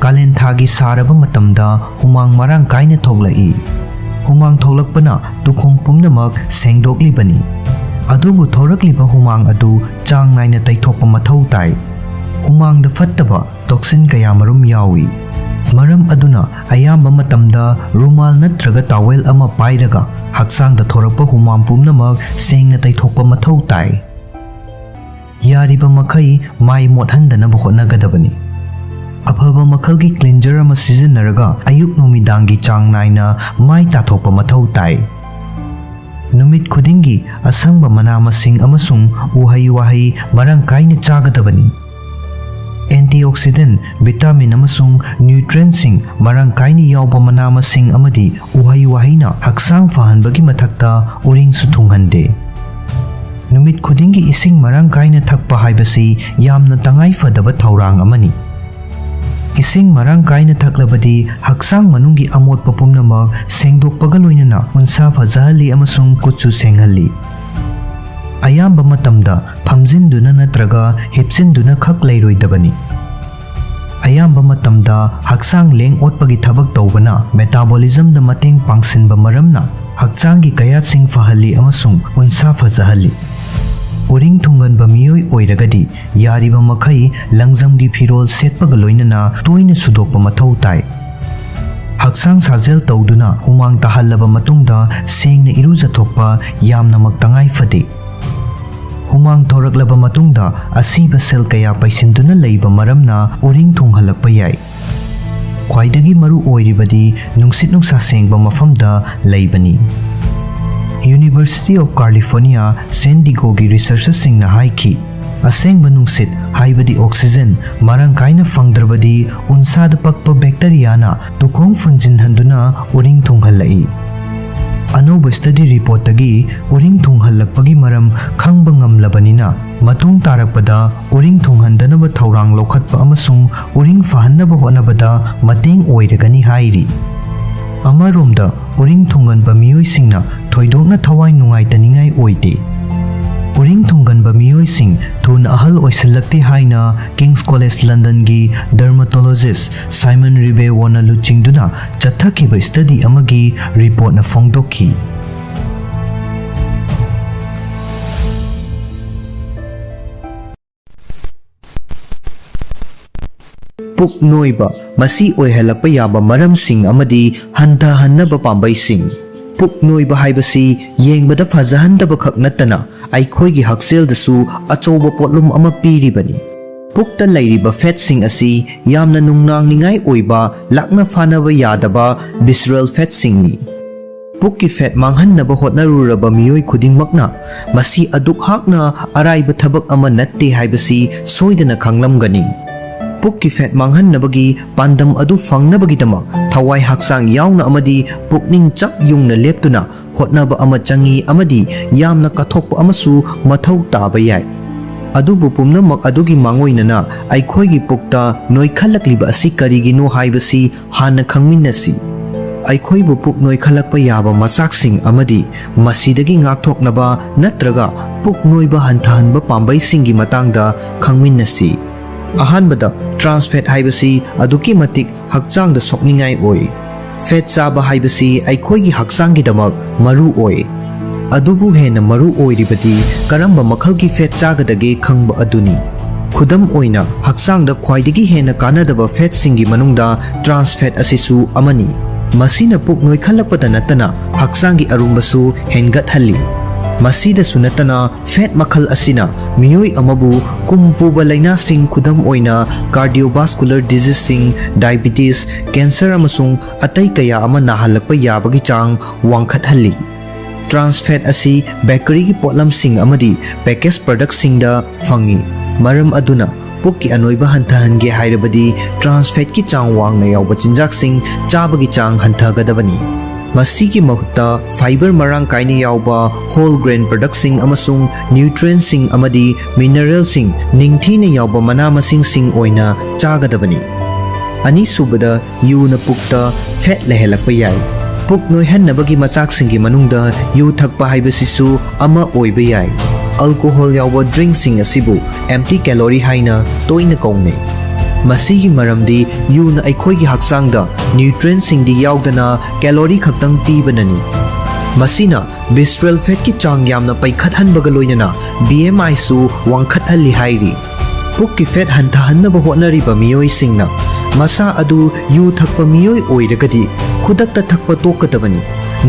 ꯀꯥꯂꯦꯟ ꯊꯥꯒꯤ ꯁꯥꯔꯕ ꯃꯇꯝꯗ ꯍꯨꯃꯥꯡ ꯃꯔꯥꯡ ꯀꯥꯏꯅ ꯊꯣꯛꯂꯛꯏ꯫ ꯍꯨꯃꯥꯡ ꯊꯣꯛꯂꯛꯄꯅ ꯇꯨꯈꯣꯡ ꯄꯨꯝꯅꯃꯛ ꯁꯦꯡꯗꯣꯛꯂꯤꯕꯅꯤ꯫ ꯑꯗꯨꯕꯨ ꯊꯣꯔꯛꯂꯤꯕ ꯍꯨꯃꯥꯡ ꯑꯗꯨ ꯆꯥꯡ ꯅꯥꯏꯅ ꯇꯩꯊꯣꯛꯄ ꯃꯊꯧ ꯇꯥꯏ꯫ ꯍꯨꯃꯥꯡꯗ ꯐꯠꯇꯕ ꯇꯣꯛꯁꯤꯟ ꯀꯌꯥꯃꯔꯨꯝ ꯌꯥꯎꯏ꯫ ꯃꯔꯝ ꯑꯗꯨꯅ ꯑꯌꯥꯝꯕ ꯃꯇꯝꯗ ꯔꯨꯃꯥꯜ ꯅꯠꯇ꯭ꯔꯒ ꯇꯥꯋꯦꯜ ꯑꯃ ꯄꯥꯏꯔꯒ ꯍꯛꯆꯥꯡꯗ ꯊꯣꯔꯛꯄ ꯍꯨꯃꯥꯡ ꯄꯨꯝꯅꯃꯛ ꯁꯦꯡꯅ ꯇꯩꯊꯣꯛꯄ ꯃꯊꯧ ꯇꯥꯏ꯫ ꯌꯥꯔꯤꯕ ꯃꯈꯩ ꯃꯥꯏ ꯃꯣꯠꯍꯟꯗꯅꯕ ꯍꯣꯠꯅꯒꯗꯕꯅꯤ꯫ ꯑꯐꯕ ꯃꯈꯜꯒꯤ ꯀ꯭ꯂꯤꯟꯖꯔ ꯑꯃ ꯁꯤꯖꯤꯟꯅꯔꯒ ꯑꯌꯨꯛ ꯅꯨꯃꯤꯗꯥꯡꯒꯤ ꯆꯥꯡ ꯅꯥꯏꯅ ꯃꯥꯏ ꯇꯥꯊꯣꯛꯄ ꯃꯊꯧ ꯇꯥꯏ꯫ ꯅꯨꯃꯤꯠ ꯈꯨꯗꯤꯡꯒꯤ ꯑꯁꯪꯕ ꯃꯅꯥ ꯃꯁꯤꯡ ꯑꯃꯁꯨꯡ ꯎꯍꯩ ꯋꯥꯍꯩ ꯃꯔꯥꯡ ꯀꯥꯏꯅ ꯆꯥꯒꯗꯕꯅꯤ꯫ ꯑꯦꯟꯇꯤꯑꯣꯛꯁꯤꯗꯦꯟ, ꯚꯤꯇꯥꯃꯤꯟ ꯑꯃꯁꯨꯡ ꯅ꯭ꯌꯨꯇ꯭ꯔꯦꯟꯁꯤꯡ ꯃꯔꯥꯡ ꯀꯥꯏꯅ ꯌꯥꯎꯕ ꯃꯅꯥ ꯃꯁꯤꯡ ꯑꯃꯗꯤ ꯎꯍꯩ ꯋꯥꯍꯩꯅ ꯍꯛꯆꯥꯡ ꯐꯍꯟꯕꯒꯤ ꯃꯊꯛꯇ ꯎꯔꯤꯡꯁꯨ ꯊꯨꯡꯍꯟꯗꯦ꯫ ꯅꯨꯃꯤꯠ ꯈꯨꯗꯤꯡꯒꯤ ꯏꯁꯤꯡ ꯃꯔꯥꯡ ꯀꯥꯏꯅ ꯊꯛꯄ ꯍꯥꯏꯕꯁꯤ ꯌꯥꯝꯅ ꯇꯉꯥꯏ ꯐꯗꯕ ꯊꯧꯔꯥꯡ ꯑꯃꯅꯤ꯫ ꯏꯁꯤꯡ ꯃꯔꯥꯡ ꯀꯥꯏꯅ ꯊꯛꯂꯕꯗꯤ ꯍꯛꯆꯥꯡ ꯃꯅꯨꯡꯒꯤ ꯑꯃꯣꯠꯄ ꯄꯨꯝꯅꯃꯛ ꯁꯦꯡꯗꯣꯛꯄꯒ ꯂꯣꯏꯅꯅ ꯎꯟꯁꯥ ꯐꯖꯍꯜꯂꯤ ꯑꯃꯁꯨꯡ ꯀꯨꯠꯁꯨ ꯁꯦꯡꯍꯜꯂꯤ꯫ ꯑꯌꯥꯝꯕ ꯃꯇꯝꯗ ꯐꯝꯖꯤꯟꯗꯨꯅ ꯅꯠꯇ꯭ꯔꯒ ꯍꯤꯞꯆꯤꯟꯗꯨꯅ ꯈꯛ ꯂꯩꯔꯣꯏꯗꯕꯅꯤ꯫ ꯑꯌꯥꯝꯕ ꯃꯇꯝꯗ ꯍꯛꯆꯥꯡ ꯂꯦꯡ ꯑꯣꯠꯄꯒꯤ ꯊꯕꯛ ꯇꯧꯕꯅ ꯃꯦꯇꯥꯕꯣꯂꯤꯖꯝꯗ ꯃꯇꯦꯡ ꯄꯥꯡꯁꯤꯟꯕ ꯃꯔꯝꯅ ꯍꯛꯆꯥꯡꯒꯤ ꯀꯌꯥꯠꯁꯤꯡ ꯐꯍꯜꯂꯤ ꯑꯃꯁꯨꯡ ꯎꯟꯁꯥ ꯐꯖꯍꯜꯂꯤ꯫ ꯎꯔꯤꯡ ꯊꯨꯡꯒꯟꯕ ꯃꯤꯑꯣꯏ ꯑꯣꯏꯔꯒꯗꯤ ꯌꯥꯔꯤꯕ ꯃꯈꯩ ꯂꯪꯖꯝꯒꯤ ꯐꯤꯔꯣꯜ ꯁꯦꯠꯄꯒ ꯂꯣꯏꯅꯅ ꯇꯣꯏꯅ ꯁꯨꯗꯣꯛꯄ ꯃꯊꯧ ꯇꯥꯏ꯫ ꯍꯛꯆꯥꯡ ꯁꯥꯖꯦꯜ ꯇꯧꯗꯨꯅ ꯍꯨꯃꯥꯡ ꯇꯥꯍꯜꯂꯕ ꯃꯇꯨꯡꯗ ꯁꯦꯡꯅ ꯏꯔꯨꯖꯊꯣꯛꯄ ꯌꯥꯝꯅꯃꯛ ꯇꯉꯥꯏ ꯐꯗꯦ꯫ ꯍꯨꯃꯥꯡ ꯊꯣꯔꯛꯂꯕ ꯃꯇꯨꯡꯗ ꯑꯁꯤꯕ ꯁꯦꯜ ꯀꯌꯥ ꯄꯩꯁꯤꯟꯗꯨꯅ ꯂꯩꯕ ꯃꯔꯝꯅ ꯎꯔꯤꯡ ꯊꯨꯡꯍꯜꯂꯛꯄ ꯌꯥꯏ꯫ ꯈ꯭ꯋꯥꯏꯗꯒꯤ ꯃꯔꯨ ꯑꯣꯏꯔꯤꯕꯗꯤ ꯅꯨꯡꯁꯤꯠ ꯅꯨꯡꯁꯥ ꯁꯦꯡꯕ ꯃꯐꯝꯗ ꯂꯩꯕꯅꯤ꯫ University of California San Diegoꯒꯤ ꯔꯤꯁꯔꯆꯔꯁꯤꯡꯅ ꯍꯥꯏꯈꯤ, ꯑꯁꯦꯡꯕ ꯅꯨꯡꯁꯤꯠ, ꯍꯥꯏꯕꯗꯤ ꯑꯣꯛꯁꯤꯖꯦꯟ, ꯃꯔꯥꯡ ꯀꯥꯏꯅ ꯐꯪꯗ꯭ꯔꯕꯗꯤ ꯎꯟꯁꯥꯗ ꯄꯛꯄ ꯕꯦꯛꯇꯔꯤꯌꯥꯅ ꯇꯨꯈꯣꯡ ꯐꯨꯟꯖꯤꯟꯍꯟꯗꯨꯅ ꯎꯔꯤꯡ ꯊꯨꯡꯍꯜꯂꯛꯏ꯫ ꯑꯅꯧꯕ ꯁ꯭ꯇꯗꯤ ꯔꯤꯄꯣꯔꯠꯇꯒꯤ ꯎꯔꯤꯡ ꯊꯨꯡꯍꯜꯂꯛꯄꯒꯤ ꯃꯔꯝ ꯈꯪꯕ ꯉꯝꯂꯕꯅꯤꯅ, ꯃꯇꯨꯡ ꯇꯥꯔꯛꯄꯗ ꯎꯔꯤꯡ ꯊꯨꯡꯍꯟꯗꯅꯕ ꯊꯧꯔꯥꯡ ꯂꯧꯈꯠꯄ ꯑꯃꯁꯨꯡ ꯎꯔꯤꯡ ꯐꯍꯟꯅꯕ ꯍꯣꯠꯅꯕꯗ ꯃꯇꯦꯡ ꯑꯣꯏꯔꯒꯅꯤ ꯍꯥꯏꯔꯤ꯫ ꯑꯃꯔꯣꯝꯗ, ꯎꯔꯤꯡ ꯊꯨꯡꯒꯟꯕ ꯃꯤꯑꯣꯏꯁꯤꯡꯅ ꯊꯣꯏꯗꯣꯛꯅ ꯊꯋꯥꯏ ꯅꯨꯡꯉꯥꯏꯇꯅꯤꯡꯉꯥꯏ ꯑꯣꯏꯗꯦ꯫ ꯎꯔꯤꯡ ꯊꯨꯡꯒꯟꯕ ꯃꯤꯑꯣꯏꯁꯤꯡ ꯊꯨꯅ ꯑꯍꯜ ꯑꯣꯏꯁꯤꯜꯂꯛꯇꯦ ꯍꯥꯏꯅ King's College Londonꯒꯤ ꯗꯔꯃꯥꯇꯣꯂꯣꯖꯤꯁ ꯁꯥꯏꯃꯟ ꯔꯤꯕꯦꯋꯣꯅ ꯂꯨꯆꯤꯡꯗꯨꯅ ꯆꯠꯊꯈꯤꯕ ꯁ꯭ꯇꯗꯤ ꯑꯃꯒꯤ ꯔꯤꯄꯣꯔꯠꯅ ꯐꯣꯡꯗꯣꯛꯈꯤ꯫ ꯄꯨꯛ ꯅꯣꯏꯕ, ꯃꯁꯤ ꯑꯣꯏꯍꯜꯂꯛꯄ ꯌꯥꯕ ꯃꯔꯝꯁꯤꯡ ꯑꯃꯗꯤ ꯍꯟꯊꯍꯟꯅꯕ ꯄꯥꯝꯕꯩꯁꯤꯡ꯫ ꯄꯨꯛ ꯅꯣꯏꯕ ꯍꯥꯏꯕꯁꯤ ꯌꯦꯡꯕꯗ ꯐꯖꯍꯟꯗꯕ ꯈꯛ ꯅꯠꯇꯅ ꯑꯩꯈꯣꯏꯒꯤ ꯍꯛꯁꯦꯜꯗꯁꯨ ꯑꯆꯧꯕ ꯄꯣꯠꯂꯨꯝ ꯑꯃ ꯄꯤꯔꯤꯕꯅꯤ꯫ ꯄꯨꯛꯇ ꯂꯩꯔꯤꯕ ꯐꯦꯠꯁꯤꯡ ꯑꯁꯤ ꯌꯥꯝꯅ ꯅꯨꯡꯅꯥꯡꯅꯤꯡꯉꯥꯏ ꯑꯣꯏꯕ, ꯂꯥꯛꯅ ꯐꯥꯅꯕ ꯌꯥꯗꯕ visceral ꯐꯦꯠꯁꯤꯡꯅꯤ꯫ ꯄꯨꯛꯀꯤ ꯐꯦꯠ ꯃꯥꯡꯍꯟꯅꯕ ꯍꯣꯠꯅꯔꯨꯔꯕ ꯃꯤꯑꯣꯏ ꯈꯨꯗꯤꯡꯃꯛꯅ ꯃꯁꯤ ꯑꯗꯨꯛ ꯍꯥꯛꯅ ꯑꯔꯥꯏꯕ ꯊꯕꯛ ꯑꯃ ꯅꯠꯇꯦ ꯍꯥꯏꯕꯁꯤ ꯁꯣꯏꯗꯅ ꯈꯪꯂꯝꯒꯅꯤ꯫ ꯄꯨꯛꯀꯤ ꯐꯦꯠ ꯃꯥꯡꯍꯟꯅꯕꯒꯤ ꯄꯥꯟꯗꯝ ꯑꯗꯨ ꯐꯪꯅꯕꯒꯤꯗꯃꯛ ꯊꯋꯥꯏ ꯍꯛꯆꯥꯡ ꯌꯥꯎꯅ ꯑꯃꯗꯤ ꯄꯨꯛꯅꯤꯡ ꯆꯞ ꯌꯨꯡꯅ ꯂꯦꯞꯇꯨꯅ ꯍꯣꯠꯅꯕ ꯑꯃ ꯆꯪꯏ ꯑꯃꯗꯤ ꯌꯥꯝꯅ ꯀꯠꯊꯣꯛꯄ ꯑꯃꯁꯨ ꯃꯊꯧ ꯇꯥꯕ ꯌꯥꯏ꯫ ꯑꯗꯨꯕꯨ ꯄꯨꯝꯅꯃꯛ ꯑꯗꯨꯒꯤ ꯃꯥꯡꯑꯣꯏꯅꯅ ꯑꯩꯈꯣꯏꯒꯤ ꯄꯨꯛꯇ ꯅꯣꯏꯈꯠꯂꯛꯂꯤꯕ ꯑꯁꯤ ꯀꯔꯤꯒꯤꯅꯣ ꯍꯥꯏꯕꯁꯤ ꯍꯥꯟꯅ ꯈꯪꯃꯤꯟꯅꯁꯤ꯫ ꯑꯩꯈꯣꯏꯕꯨ ꯄꯨꯛ ꯅꯣꯏꯈꯠꯂꯛꯄ ꯌꯥꯕ ꯃꯆꯥꯛꯁꯤꯡ ꯑꯃꯗꯤ ꯃꯁꯤꯗꯒꯤ ꯉꯥꯛꯊꯣꯛꯅꯕ ꯅꯠꯇ꯭ꯔꯒ ꯄꯨꯛ ꯅꯣꯏꯕ ꯍꯟꯊꯍꯟꯕ ꯄꯥꯝꯕꯩꯁꯤꯡꯒꯤ ꯃꯇꯥꯡꯗ ꯈꯪꯃꯤꯟꯅꯁꯤ꯫ ꯑꯍꯥꯟꯕꯗ, trans fat ꯍꯥꯏꯕꯁꯤ ꯑꯗꯨꯛꯀꯤ ꯃꯇꯤꯛ ꯍꯛꯆꯥꯡꯗ ꯁꯣꯛꯅꯤꯡꯉꯥꯏ ꯑꯣꯏ꯫ ꯐꯦꯠ ꯆꯥꯕ ꯍꯥꯏꯕꯁꯤ ꯑꯩꯈꯣꯏꯒꯤ ꯍꯛꯆꯥꯡꯒꯤꯗꯃꯛ ꯃꯔꯨ ꯑꯣꯏ꯫ ꯑꯗꯨꯕꯨ ꯍꯦꯟꯅ ꯃꯔꯨ ꯑꯣꯏꯔꯤꯕꯗꯤ ꯀꯔꯝꯕ ꯃꯈꯜꯒꯤ ꯐꯦꯠ ꯆꯥꯒꯗꯒꯦ ꯈꯪꯕ ꯑꯗꯨꯅꯤ꯫ ꯈꯨꯗꯝ ꯑꯣꯏꯅ, ꯍꯛꯆꯥꯡꯗ ꯈ꯭ꯋꯥꯏꯗꯒꯤ ꯍꯦꯟꯅ ꯀꯥꯟꯅꯗꯕ ꯐꯦꯠꯁꯤꯡꯒꯤ ꯃꯅꯨꯡꯗ trans fat ꯑꯁꯤꯁꯨ ꯑꯃꯅꯤ꯫ ꯃꯁꯤꯅ ꯄꯨꯛ ꯅꯣꯏꯈꯠꯂꯛꯄꯗ ꯅꯠꯇꯅ ꯍꯛꯆꯥꯡꯒꯤ ꯑꯔꯨꯝꯕꯁꯨ ꯍꯦꯟꯒꯠꯍꯜꯂꯤ꯫ ꯃꯁꯤꯗꯁꯨ ꯅꯠꯇꯅ, ꯐꯦꯠ ꯃꯈꯜ ꯑꯁꯤꯅ ꯃꯤꯑꯣꯏ ꯑꯃꯕꯨ ꯀꯨꯝ ꯄꯨꯕ ꯂꯥꯏꯅꯥꯁꯤꯡ, ꯈꯨꯗꯝ ꯑꯣꯏꯅ cardiovascular diseaseꯁꯤꯡ, diabetes, cancer ꯑꯃꯁꯨꯡ ꯑꯇꯩ ꯀꯌꯥ ꯑꯃ ꯅꯥꯍꯜꯂꯛꯄ ꯌꯥꯕꯒꯤ ꯆꯥꯡ ꯋꯥꯡꯈꯠꯍꯜꯂꯤ꯫ Trans fat ꯑꯁꯤ ꯕꯦꯀꯔꯤꯒꯤ ꯄꯣꯠꯂꯝꯁꯤꯡ ꯑꯃꯗꯤ package productꯁꯤꯡꯗ ꯐꯪꯏ꯫ ꯃꯔꯝ ꯑꯗꯨꯅ, ꯄꯨꯛꯀꯤ ꯑꯅꯣꯏꯕ ꯍꯟꯊꯍꯟꯒꯦ ꯍꯥꯏꯔꯕꯗꯤ trans fatꯀꯤ ꯆꯥꯡ ꯋꯥꯡꯅ ꯌꯥꯎꯕ ꯆꯤꯟꯖꯥꯛꯁꯤꯡ ꯆꯥꯕꯒꯤ ꯆꯥꯡ ꯍꯟꯊꯒꯗꯕꯅꯤ꯫ ꯃꯁꯤꯒꯤ ꯃꯍꯨꯠꯇ fiber ꯃꯔꯥꯡ ꯀꯥꯏꯅ ꯌꯥꯎꯕ whole grain productꯁꯤꯡ ꯑꯃꯁꯨꯡ nutrientsꯁꯤꯡ ꯑꯃꯗꯤ mineralꯁꯤꯡ ꯅꯤꯡꯊꯤꯅ ꯌꯥꯎꯕ ꯃꯅꯥ ꯃꯁꯤꯡꯁꯤꯡ ꯑꯣꯏꯅ ꯆꯥꯒꯗꯕꯅꯤ꯫ ꯑꯅꯤꯁꯨꯕꯗ, ꯌꯨꯅ ꯄꯨꯛꯇ ꯐꯦꯠ ꯂꯩꯍꯜꯂꯛꯄ ꯌꯥꯏ꯫ ꯄꯨꯛ ꯅꯣꯏꯍꯟꯅꯕꯒꯤ ꯃꯆꯥꯛꯁꯤꯡꯒꯤ ꯃꯅꯨꯡꯗ ꯌꯨ ꯊꯛꯄ ꯍꯥꯏꯕꯁꯤꯁꯨ ꯑꯃ ꯑꯣꯏꯕ ꯌꯥꯏ꯫ Alcohol ꯌꯥꯎꯕ drinkꯁꯤꯡ ꯑꯁꯤꯕꯨ empty calorie ꯍꯥꯏꯅ ꯇꯣꯏꯅ ꯀꯧꯅꯩ꯫ ꯃꯁꯤꯒꯤ ꯃꯔꯝꯗꯤ ꯌꯨꯅ ꯑꯩꯈꯣꯏꯒꯤ ꯍꯛꯆꯥꯡꯗ nutrientsꯁꯤꯡꯗꯤ ꯌꯥꯎꯗꯅ calorie ꯈꯛꯇꯪ ꯄꯤꯕꯅꯅꯤ꯫ ꯃꯁꯤꯅ visceral fatꯀꯤ ꯆꯥꯡ ꯌꯥꯝꯅ ꯄꯩꯈꯠꯍꯟꯕꯒ ꯂꯣꯏꯅꯅ B M Iꯁꯨ ꯋꯥꯡꯈꯠꯍꯜꯂꯤ ꯍꯥꯏꯔꯤ꯫ ꯄꯨꯛꯀꯤ ꯐꯦꯠ ꯍꯟꯊꯍꯟꯅꯕ ꯍꯣꯠꯅꯔꯤꯕ ꯃꯤꯑꯣꯏꯁꯤꯡꯅ ꯃꯁꯥ ꯑꯗꯨ ꯌꯨ ꯊꯛꯄ ꯃꯤꯑꯣꯏ ꯑꯣꯏꯔꯒꯗꯤ ꯈꯨꯗꯛꯇ ꯊꯛꯄ ꯇꯣꯛꯀꯗꯕꯅꯤ,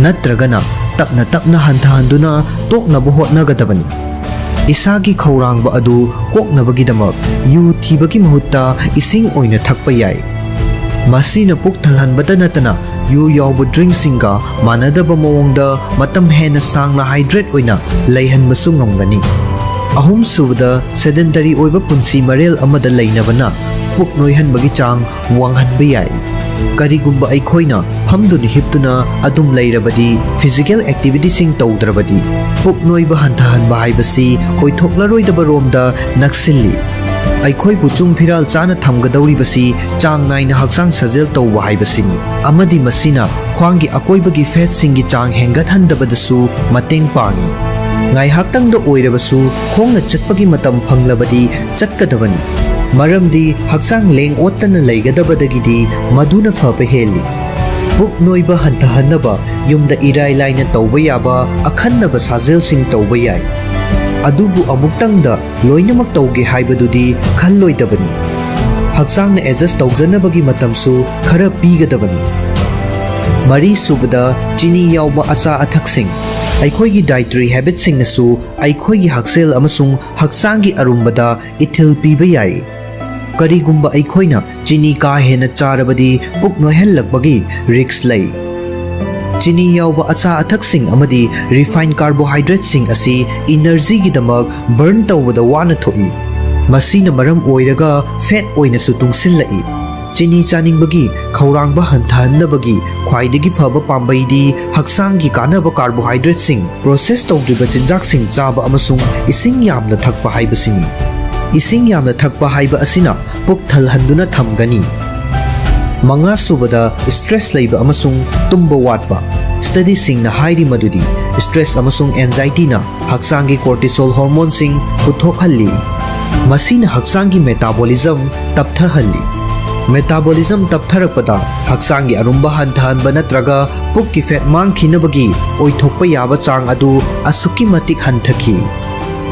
ꯅꯠꯇ꯭ꯔꯒꯅ ꯇꯞꯅ ꯇꯞꯅ ꯍꯟꯊꯍꯟꯗꯨꯅ ꯇꯣꯛꯅꯕ ꯍꯣꯠꯅꯒꯗꯕꯅꯤ꯫ ꯏꯁꯥꯒꯤ ꯈꯧꯔꯥꯡꯕ ꯑꯗꯨ ꯀꯣꯛꯅꯕꯒꯤꯗꯃꯛ ꯌꯨ ꯊꯤꯕꯒꯤ ꯃꯍꯨꯠꯇ ꯏꯁꯤꯡ ꯑꯣꯏꯅ ꯊꯛꯄ ꯌꯥꯏ꯫ ꯃꯁꯤꯅ ꯄꯨꯛ ꯊꯜꯍꯟꯕꯇ ꯅꯠꯇꯅ ꯌꯨ ꯌꯥꯎꯕ ꯗ꯭ꯔꯤꯡꯁꯤꯡꯒ ꯃꯥꯟꯅꯗꯕ ꯃꯑꯣꯡꯗ ꯃꯇꯝ ꯍꯦꯟꯅ ꯁꯥꯡꯅ ꯍꯥꯏꯗ꯭ꯔꯦꯠ ꯑꯣꯏꯅ ꯂꯩꯍꯟꯕꯁꯨ ꯉꯝꯒꯅꯤ꯫ ꯑꯍꯨꯝꯁꯨꯕꯗ, ꯁꯦꯗꯦꯟꯇꯔꯤ ꯑꯣꯏꯕ ꯄꯨꯟꯁꯤ ꯃꯔꯦꯜ ꯑꯃꯗ ꯂꯩꯅꯕꯅ ꯄꯨꯛ ꯅꯣꯏꯍꯟꯕꯒꯤ ꯆꯥꯡ ꯋꯥꯡꯍꯟꯕ ꯌꯥꯏ꯫ ꯀꯔꯤꯒꯨꯝꯕ ꯑꯩꯈꯣꯏꯅ ꯐꯝꯗꯨꯅ ꯍꯤꯞꯇꯨꯅ ꯑꯗꯨꯝ ꯂꯩꯔꯕꯗꯤ, ꯐꯤꯖꯤꯀꯦꯜ ꯑꯦꯛꯇꯤꯚꯤꯇꯤꯁꯤꯡ ꯇꯧꯗ꯭ꯔꯕꯗꯤ, ꯄꯨꯛ ꯅꯣꯏꯕ ꯍꯟꯊꯍꯟꯕ ꯍꯥꯏꯕꯁꯤ ꯑꯣꯏꯊꯣꯛꯂꯔꯣꯏꯗꯕ ꯔꯣꯝꯗ ꯅꯛꯁꯤꯜꯂꯤ꯫ ꯑꯩꯈꯣꯏꯕꯨ ꯆꯨꯡ ꯐꯤꯔꯥꯜ ꯆꯥꯅ ꯊꯝꯒꯗꯧꯔꯤꯕꯁꯤ ꯆꯥꯡ ꯅꯥꯏꯅ ꯍꯛꯆꯥꯡ ꯁꯥꯖꯦꯜ ꯇꯧꯕ ꯍꯥꯏꯕꯁꯤꯅꯤ, ꯑꯃꯗꯤ ꯃꯁꯤꯅ ꯈ꯭ꯋꯥꯡꯒꯤ ꯑꯀꯣꯏꯕꯒꯤ ꯐꯦꯠꯁꯤꯡꯒꯤ ꯆꯥꯡ ꯍꯦꯟꯒꯠꯍꯟꯗꯕꯗꯁꯨ ꯃꯇꯦꯡ ꯄꯥꯡꯏ꯫ ꯉꯥꯏꯍꯥꯛꯇꯪꯗ ꯑꯣꯏꯔꯕꯁꯨ ꯈꯣꯡꯅ ꯆꯠꯄꯒꯤ ꯃꯇꯝ ꯐꯪꯂꯕꯗꯤ ꯆꯠꯀꯗꯕꯅꯤ, ꯃꯔꯝꯗꯤ ꯍꯛꯆꯥꯡ ꯂꯦꯡ ꯑꯣꯠꯇꯅ ꯂꯩꯒꯗꯕꯗꯒꯤꯗꯤ ꯃꯗꯨꯅ ꯐꯕ ꯍꯦꯜꯂꯤ꯫ ꯄꯨꯛ ꯅꯣꯏꯕ ꯍꯟꯊꯍꯟꯅꯕ ꯌꯨꯝꯗ ꯏꯔꯥꯏ ꯂꯥꯏꯅ ꯇꯧꯕ ꯌꯥꯕ ꯑꯈꯟꯅꯕ ꯁꯥꯖꯦꯜꯁꯤꯡ ꯇꯧꯕ ꯌꯥꯏ꯫ ꯑꯗꯨꯕꯨ ꯑꯃꯨꯛꯇꯪꯗ ꯂꯣꯏꯅꯃꯛ ꯇꯧꯒꯦ ꯍꯥꯏꯕꯗꯨꯗꯤ ꯈꯜꯂꯣꯏꯗꯕꯅꯤ꯫ ꯍꯛꯆꯥꯡꯅ ꯑꯦꯗꯖꯁ ꯇꯧꯖꯅꯕꯒꯤ ꯃꯇꯝꯁꯨ ꯈꯔ ꯄꯤꯒꯗꯕꯅꯤ꯫ ꯃꯔꯤꯁꯨꯕꯗ, ꯆꯤꯅꯤ ꯌꯥꯎꯕ ꯑꯆꯥ ꯑꯊꯛꯁꯤꯡ꯫ ꯑꯩꯈꯣꯏꯒꯤ ꯗꯥꯏꯇꯔꯤ ꯍꯦꯕꯤꯠꯁꯤꯡꯅꯁꯨ ꯑꯩꯈꯣꯏꯒꯤ ꯍꯛꯁꯦꯜ ꯑꯃꯁꯨꯡ ꯍꯛꯆꯥꯡꯒꯤ ꯑꯔꯨꯝꯕꯗ ꯏꯊꯤꯜ ꯄꯤꯕ ꯌꯥꯏ꯫ ꯀꯔꯤꯒꯨꯝꯕ ꯑꯩꯈꯣꯏꯅ ꯆꯤꯅꯤ ꯀꯥ ꯍꯦꯟꯅ ꯆꯥꯔꯕꯗꯤ ꯄꯨꯛ ꯅꯣꯏꯍꯜꯂꯛꯄꯒꯤ ꯔꯤꯁ꯭ꯛ ꯂꯩ꯫ ꯆꯤꯅꯤ ꯌꯥꯎꯕ ꯑꯆꯥ ꯑꯊꯛꯁꯤꯡ ꯑꯃꯗꯤ ꯔꯤꯐꯥꯏꯟ ꯀꯥꯔꯕꯣꯍꯥꯏꯗ꯭ꯔꯦꯠꯁꯤꯡ ꯑꯁꯤ ꯏꯅꯔꯖꯤꯒꯤꯗꯃꯛ ꯕꯔꯟ ꯇꯧꯕꯗ ꯋꯥꯅ ꯊꯣꯛꯏ꯫ ꯃꯁꯤꯅ ꯃꯔꯝ ꯑꯣꯏꯔꯒ ꯐꯦꯠ ꯑꯣꯏꯅꯁꯨ ꯇꯨꯡꯁꯤꯜꯂꯛꯏ꯫ ꯆꯤꯅꯤ ꯆꯥꯅꯤꯡꯕꯒꯤ ꯈꯧꯔꯥꯡꯕ ꯍꯟꯊꯍꯟꯅꯕꯒꯤ ꯈ꯭ꯋꯥꯏꯗꯒꯤ ꯐꯕ ꯄꯥꯝꯕꯩꯗꯤ ꯍꯛꯆꯥꯡꯒꯤ ꯀꯥꯟꯅꯕ ꯀꯥꯔꯕꯣꯍꯥꯏꯗ꯭ꯔꯦꯠꯁꯤꯡ, ꯄ꯭ꯔꯣꯁꯦꯁ ꯇꯧꯗ꯭ꯔꯤꯕ ꯆꯤꯟꯖꯥꯛꯁꯤꯡ ꯆꯥꯕ ꯑꯃꯁꯨꯡ ꯏꯁꯤꯡ ꯌꯥꯝꯅ ꯊꯛꯄ ꯍꯥꯏꯕꯁꯤꯅꯤ꯫ ꯏꯁꯤꯡ ꯌꯥꯝꯅ ꯊꯛꯄ ꯍꯥꯏꯕ ꯑꯁꯤꯅ ꯄꯨꯛ ꯊꯜꯍꯟꯗꯨꯅ ꯊꯝꯒꯅꯤ꯫ ꯃꯉꯥꯁꯨꯕꯗ, ꯁ꯭ꯇ꯭ꯔꯦꯁ ꯂꯩꯕ ꯑꯃꯁꯨꯡ ꯇꯨꯝꯕ ꯋꯥꯠꯄ꯫ ꯁ꯭ꯇꯗꯤꯁꯤꯡꯅ ꯍꯥꯏꯔꯤ ꯃꯗꯨꯗꯤ ꯁ꯭ꯇ꯭ꯔꯦꯁ ꯑꯃꯁꯨꯡ ꯑꯦꯟꯖꯥꯏꯇꯤꯅ ꯍꯛꯆꯥꯡꯒꯤ ꯀꯣꯔꯇꯤꯁꯣꯜ ꯍꯣꯔꯃꯣꯟꯁꯤꯡ ꯄꯨꯊꯣꯛꯍꯜꯂꯤ꯫ ꯃꯁꯤꯅ ꯍꯛꯆꯥꯡꯒꯤ ꯃꯦꯇꯥꯕꯣꯂꯤꯖꯝ ꯇꯞꯊꯍꯜꯂꯤ꯫ ꯃꯦꯇꯥꯕꯣꯂꯤꯖꯝ ꯇꯞꯊꯔꯛꯄꯗ ꯍꯛꯆꯥꯡꯒꯤ ꯑꯔꯨꯝꯕ ꯍꯟꯊꯍꯟꯕ ꯅꯠꯇ꯭ꯔꯒ ꯄꯨꯛꯀꯤ ꯐꯦꯠ ꯃꯥꯡꯈꯤꯅꯕꯒꯤ ꯑꯣꯏꯊꯣꯛꯄ ꯌꯥꯕ ꯆꯥꯡ ꯑꯗꯨ ꯑꯁꯨꯛꯀꯤ ꯃꯇꯤꯛ ꯍꯟꯊꯈꯤ꯫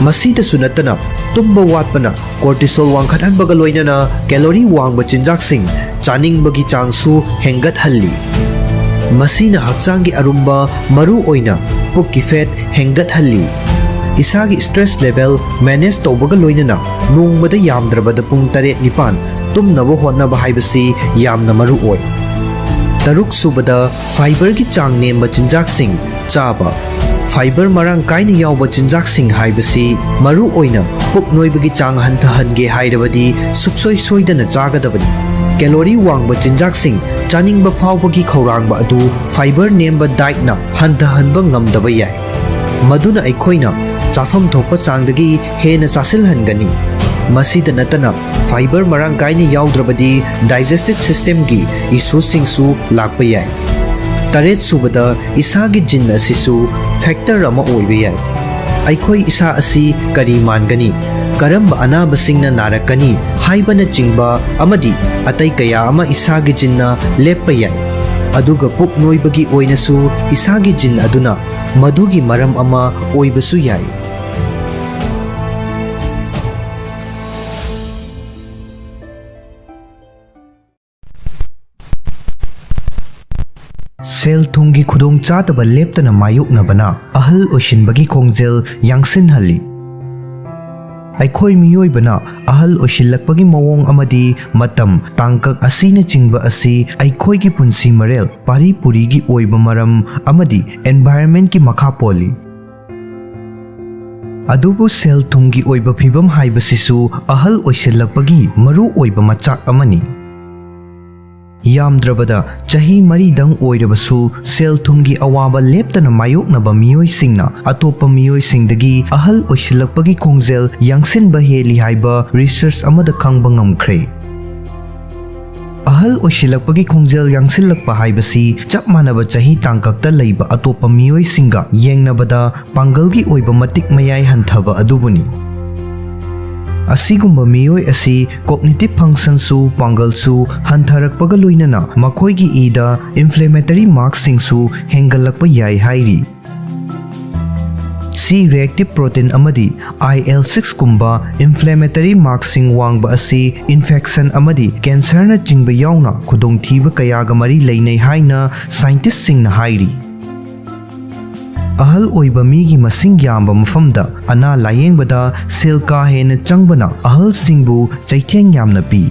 ꯃꯁꯤꯗꯁꯨ ꯅꯠꯇꯅ, ꯇꯨꯝꯕ ꯋꯥꯠꯄꯅ ꯀꯣꯔꯇꯤꯁꯣꯜ ꯋꯥꯡꯈꯠꯍꯟꯕꯒ ꯂꯣꯏꯅꯅ ꯀꯦꯂꯣꯔꯤ ꯋꯥꯡꯕ ꯆꯤꯟꯖꯥꯛꯁꯤꯡ ꯆꯥꯅꯤꯡꯕꯒꯤ ꯆꯥꯡꯁꯨ ꯍꯦꯟꯒꯠꯍꯜꯂꯤ꯫ ꯃꯁꯤꯅ ꯍꯛꯆꯥꯡꯒꯤ ꯑꯔꯨꯝꯕ, ꯃꯔꯨ ꯑꯣꯏꯅ ꯄꯨꯛꯀꯤ ꯐꯦꯠ ꯍꯦꯟꯒꯠꯍꯜꯂꯤ꯫ ꯏꯁꯥꯒꯤ stress level manage ꯇꯧꯕꯒ ꯂꯣꯏꯅꯅ ꯅꯣꯡꯃꯗ ꯌꯥꯝꯗ꯭ꯔꯕꯗ ꯄꯨꯡ ꯇꯔꯦꯠ ꯅꯤꯄꯥꯟ ꯇꯨꯝꯅꯕ ꯍꯣꯠꯅꯕ ꯍꯥꯏꯕꯁꯤ ꯌꯥꯝꯅ ꯃꯔꯨ ꯑꯣꯏ꯫ ꯇꯔꯨꯛ ꯁꯨꯕꯗ, fiberꯒꯤ ꯆꯥꯡ ꯅꯦꯝꯕ ꯆꯤꯟꯖꯥꯛꯁꯤꯡ ꯆꯥꯕ꯫ Fiber ꯃꯔꯥꯡ ꯀꯥꯏꯅ ꯌꯥꯎꯕ ꯆꯤꯟꯖꯥꯛꯁꯤꯡ ꯍꯥꯏꯕꯁꯤ ꯃꯔꯨ ꯑꯣꯏꯅ ꯄꯨꯛ ꯅꯣꯏꯕꯒꯤ ꯆꯥꯡ ꯍꯟꯊꯍꯟꯒꯦ ꯍꯥꯏꯔꯕꯗꯤ ꯁꯨꯛꯁꯣꯏ ꯁꯣꯏꯗꯅ ꯆꯥꯒꯗꯕꯅꯤ꯫ Calorie ꯋꯥꯡꯕ ꯆꯤꯟꯖꯥꯛꯁꯤꯡ ꯆꯥꯅꯤꯡꯕ ꯐꯥꯎꯕꯒꯤ ꯈꯧꯔꯥꯡꯕ ꯑꯗꯨ fiber ꯅꯦꯝꯕ dietꯅ ꯍꯟꯊꯍꯟꯕ ꯉꯝꯗꯕ ꯌꯥꯏ꯫ ꯃꯗꯨꯅ ꯑꯩꯈꯣꯏꯅ ꯆꯥꯐꯝ ꯊꯣꯛꯄ ꯆꯥꯡꯗꯒꯤ ꯍꯦꯟꯅ ꯆꯥꯁꯤꯜꯍꯟꯒꯅꯤ꯫ ꯃꯁꯤꯗ ꯅꯠꯇꯅ, fiber ꯃꯔꯥꯡ ꯀꯥꯏꯅ ꯌꯥꯎꯗ꯭ꯔꯕꯗꯤ digestive systemꯒꯤ issueꯁꯤꯡꯁꯨ ꯂꯥꯛꯄ ꯌꯥꯏ꯫ ꯇꯔꯦꯠ ꯁꯨꯕꯗ, ꯏꯁꯥꯒꯤ gene ꯑꯁꯤꯁꯨ factor ꯑꯃ ꯑꯣꯏꯕ ꯌꯥꯏ꯫ ꯑꯩꯈꯣꯏ ꯏꯁꯥ ꯑꯁꯤ ꯀꯔꯤ ꯃꯥꯟꯒꯅꯤ, ꯀꯔꯝꯕ ꯑꯅꯥꯕꯁꯤꯡꯅ ꯅꯥꯔꯛꯀꯅꯤ ꯍꯥꯏꯕꯅꯆꯤꯡꯕ ꯑꯃꯗꯤ ꯑꯇꯩ ꯀꯌꯥ ꯑꯃ ꯏꯁꯥꯒꯤ geneꯅ ꯂꯦꯞꯄ ꯌꯥꯏ꯫ ꯑꯗꯨꯒ ꯄꯨꯛ ꯅꯣꯏꯕꯒꯤ ꯑꯣꯏꯅꯁꯨ ꯏꯁꯥꯒꯤ gene ꯑꯗꯨꯅ ꯃꯗꯨꯒꯤ ꯃꯔꯝ ꯑꯃ ꯑꯣꯏꯕꯁꯨ ꯌꯥꯏ꯫ ꯁꯦꯜ ꯊꯨꯝꯒꯤ ꯈꯨꯗꯣꯡꯆꯥꯗꯕ ꯂꯦꯞꯇꯅ ꯃꯥꯌꯣꯛꯅꯕꯅ ꯑꯍꯜ ꯑꯣꯏꯁꯤꯟꯕꯒꯤ ꯈꯣꯡꯖꯦꯜ ꯌꯥꯡꯁꯤꯟꯍꯜꯂꯤ꯫ ꯑꯩꯈꯣꯏ ꯃꯤꯑꯣꯏꯕꯅ ꯑꯍꯜ ꯑꯣꯏꯁꯤꯜꯂꯛꯄꯒꯤ ꯃꯑꯣꯡ ꯑꯃꯗꯤ ꯃꯇꯝ, ꯇꯥꯡꯀꯛ ꯑꯁꯤꯅꯆꯤꯡꯕ ꯑꯁꯤ ꯑꯩꯈꯣꯏꯒꯤ ꯄꯨꯟꯁꯤ ꯃꯔꯦꯜ, ꯄꯥꯔꯤ ꯄꯨꯔꯤꯒꯤ ꯑꯣꯏꯕ ꯃꯔꯝ ꯑꯃꯗꯤ environmentꯀꯤ ꯃꯈꯥ ꯄꯣꯜꯂꯤ꯫ ꯑꯗꯨꯕꯨ ꯁꯦꯜ ꯊꯨꯝꯒꯤ ꯑꯣꯏꯕ ꯐꯤꯚꯝ ꯍꯥꯏꯕꯁꯤꯁꯨ ꯑꯍꯜ ꯑꯣꯏꯁꯤꯜꯂꯛꯄꯒꯤ ꯃꯔꯨ ꯑꯣꯏꯕ ꯃꯆꯥꯛ ꯑꯃꯅꯤ꯫ ꯌꯥꯝꯗ꯭ꯔꯕꯗ ꯆꯍꯤ ꯃꯔꯤꯗꯪ ꯑꯣꯏꯔꯕꯁꯨ, ꯁꯦꯜ ꯊꯨꯝꯒꯤ ꯑꯋꯥꯕ ꯂꯦꯞꯇꯅ ꯃꯥꯌꯣꯛꯅꯕ ꯃꯤꯑꯣꯏꯁꯤꯡꯅ ꯑꯇꯣꯞꯄ ꯃꯤꯑꯣꯏꯁꯤꯡꯗꯒꯤ ꯑꯍꯜ ꯑꯣꯏꯁꯤꯜꯂꯛꯄꯒꯤ ꯈꯣꯡꯖꯦꯜ ꯌꯥꯡꯁꯤꯟꯕ ꯍꯦꯜꯂꯤ ꯍꯥꯏꯕ research ꯑꯃꯗ ꯈꯪꯕ ꯉꯝꯈ꯭ꯔꯦ꯫ ꯑꯍꯜ ꯑꯣꯏꯁꯤꯜꯂꯛꯄꯒꯤ ꯈꯣꯡꯖꯦꯜ ꯌꯥꯡꯁꯤꯜꯂꯛꯄ ꯍꯥꯏꯕꯁꯤ ꯆꯞ ꯃꯥꯟꯅꯕ ꯆꯍꯤ ꯇꯥꯡꯀꯛꯇ ꯂꯩꯕ ꯑꯇꯣꯞꯄ ꯃꯤꯑꯣꯏꯁꯤꯡꯒ ꯌꯦꯡꯅꯕꯗ ꯄꯥꯡꯒꯜꯒꯤ ꯑꯣꯏꯕ ꯃꯇꯤꯛ ꯃꯌꯥꯏ ꯍꯟꯊꯕ ꯑꯗꯨꯕꯨꯅꯤ꯫ ꯑꯁꯤꯒꯨꯝꯕ ꯃꯤꯑꯣꯏ ꯑꯁꯤ cognitive functionꯁꯨ, ꯄꯥꯡꯒꯜꯁꯨ ꯍꯟꯊꯔꯛꯄꯒ ꯂꯣꯏꯅꯅ ꯃꯈꯣꯏꯒꯤ ꯏꯗ inflammatory markꯁꯤꯡꯁꯨ ꯍꯦꯟꯒꯠꯂꯛꯄ ꯌꯥꯏ ꯍꯥꯏꯔꯤ꯫ C reactive protein ꯑꯃꯗꯤ I L sixꯀꯨꯝꯕ inflammatory markꯁꯤꯡ ꯋꯥꯡꯕ ꯑꯁꯤ infection ꯑꯃꯗꯤ cancerꯅꯆꯤꯡꯕ ꯌꯥꯎꯅ ꯈꯨꯗꯣꯡꯊꯤꯕ ꯀꯌꯥꯒ ꯃꯔꯤ ꯂꯩꯅꯩ ꯍꯥꯏꯅ scientistꯁꯤꯡꯅ ꯍꯥꯏꯔꯤ꯫ ꯑꯍꯜ ꯑꯣꯏꯕ ꯃꯤꯒꯤ ꯃꯁꯤꯡ ꯌꯥꯝꯕ ꯃꯐꯝꯗ ꯑꯅꯥ ꯂꯥꯌꯦꯡꯕꯗ ꯁꯦꯜ ꯀꯥ ꯍꯦꯟꯅ ꯆꯪꯕꯅ ꯑꯍꯜꯁꯤꯡꯕꯨ ꯆꯩꯊꯦꯡ ꯌꯥꯝꯅ ꯄꯤ꯫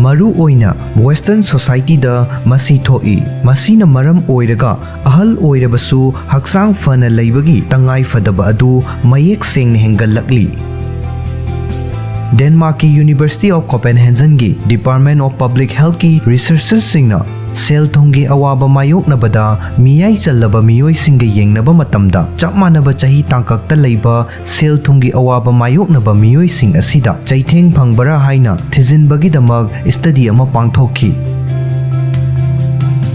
ꯃꯔꯨ ꯑꯣꯏꯅ Western societyꯗ ꯃꯁꯤ ꯊꯣꯛꯏ꯫ ꯃꯁꯤꯅ ꯃꯔꯝ ꯑꯣꯏꯔꯒ ꯑꯍꯜ ꯑꯣꯏꯔꯕꯁꯨ ꯍꯛꯆꯥꯡ ꯐꯅ ꯂꯩꯕꯒꯤ ꯇꯉꯥꯏ ꯐꯗꯕ ꯑꯗꯨ ꯃꯌꯦꯛ ꯁꯦꯡꯅ ꯍꯦꯟꯒꯠꯂꯛꯂꯤ꯫ ꯗꯦꯟꯃꯥꯔꯛꯀꯤ University of Copenhagenꯒꯤ Department of Public Healthꯀꯤ researcherꯁꯤꯡꯅ ꯁꯦꯜ ꯊꯨꯝꯒꯤ ꯑꯋꯥꯕ ꯃꯥꯌꯣꯛꯅꯕꯗ ꯃꯤꯌꯥꯏ ꯆꯜꯂꯕ ꯃꯤꯑꯣꯏꯁꯤꯡꯒ ꯌꯦꯡꯅꯕ ꯃꯇꯝꯗ, ꯆꯞ ꯃꯥꯟꯅꯕ ꯆꯍꯤ ꯇꯥꯡꯀꯛꯇ ꯂꯩꯕ ꯁꯦꯜ ꯊꯨꯝꯒꯤ ꯑꯋꯥꯕ ꯃꯥꯌꯣꯛꯅꯕ ꯃꯤꯑꯣꯏꯁꯤꯡ ꯑꯁꯤꯗ ꯆꯩꯊꯦꯡ ꯐꯪꯕꯔꯥ ꯍꯥꯏꯅ ꯊꯤꯖꯤꯟꯕꯒꯤꯗꯃꯛ study ꯑꯃ ꯄꯥꯡꯊꯣꯛꯈꯤ꯫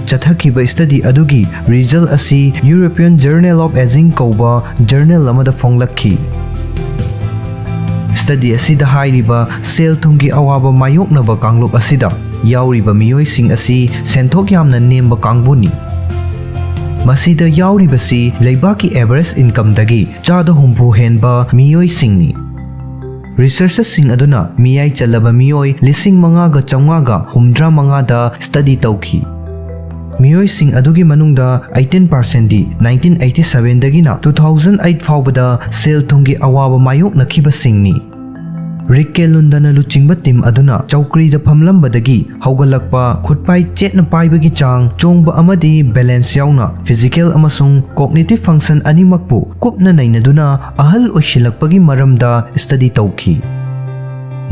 ꯆꯠꯊꯈꯤꯕ study ꯑꯗꯨꯒꯤ result ꯑꯁꯤ European Journal of Aging ꯀꯧꯕ journal ꯑꯃꯗ ꯐꯣꯡꯂꯛꯈꯤ꯫ Study ꯑꯁꯤꯗ ꯍꯥꯏꯔꯤꯕ ꯁꯦꯜ ꯊꯨꯝꯒꯤ ꯑꯋꯥꯕ ꯃꯥꯌꯣꯛꯅꯕ ꯀꯥꯡꯂꯨꯞ ꯑꯁꯤꯗ ꯌꯥꯎꯔꯤꯕ ꯃꯤꯑꯣꯏꯁꯤꯡ ꯑꯁꯤ ꯁꯦꯟꯊꯣꯛ ꯌꯥꯝꯅ ꯅꯦꯝꯕ ꯀꯥꯡꯕꯨꯅꯤ꯫ ꯃꯁꯤꯗ ꯌꯥꯎꯔꯤꯕꯁꯤ ꯂꯩꯕꯥꯛꯀꯤ average incomeꯗꯒꯤ ꯆꯥꯗ ꯍꯨꯝꯐꯨ ꯍꯦꯟꯕ ꯃꯤꯑꯣꯏꯁꯤꯡꯅꯤ꯫ Researcherꯁꯤꯡ ꯑꯗꯨꯅ ꯃꯤꯌꯥꯏ ꯆꯜꯂꯕ ꯃꯤꯑꯣꯏ ꯂꯤꯁꯤꯡ ꯃꯉꯥꯒ ꯆꯥꯝꯃꯉꯥꯒ ꯍꯨꯝꯗ꯭ꯔꯥ ꯃꯉꯥꯗ study ꯇꯧꯈꯤ꯫ ꯃꯤꯑꯣꯏꯁꯤꯡ ꯑꯗꯨꯒꯤ ꯃꯅꯨꯡꯗ eighteen percentꯗꯤ nineteen eighty sevenꯗꯒꯤꯅ two thousand eight ꯐꯥꯎꯕꯗ ꯁꯦꯜ ꯊꯨꯝꯒꯤ ꯑꯋꯥꯕ ꯃꯥꯌꯣꯛꯅꯈꯤꯕꯁꯤꯡꯅꯤ꯫ ꯔꯤꯛ ꯀꯦ ꯂꯨꯟꯗꯅ ꯂꯨꯆꯤꯡꯕ team ꯑꯗꯨꯅ ꯆꯧꯀ꯭ꯔꯤꯗ ꯐꯝꯂꯝꯕꯗꯒꯤ ꯍꯧꯒꯠꯂꯛꯄ, ꯈꯨꯠꯄꯥꯏ ꯆꯦꯠꯅ ꯄꯥꯏꯕꯒꯤ ꯆꯥꯡ, ꯆꯣꯡꯕ ꯑꯃꯗꯤ balance ꯌꯥꯎꯅ physical ꯑꯃꯁꯨꯡ cognitive function ꯑꯅꯤꯃꯛꯄꯨ ꯀꯨꯞꯅ ꯅꯩꯅꯗꯨꯅ ꯑꯍꯜ ꯑꯣꯏꯁꯤꯜꯂꯛꯄꯒꯤ ꯃꯔꯝꯗ study ꯇꯧꯈꯤ꯫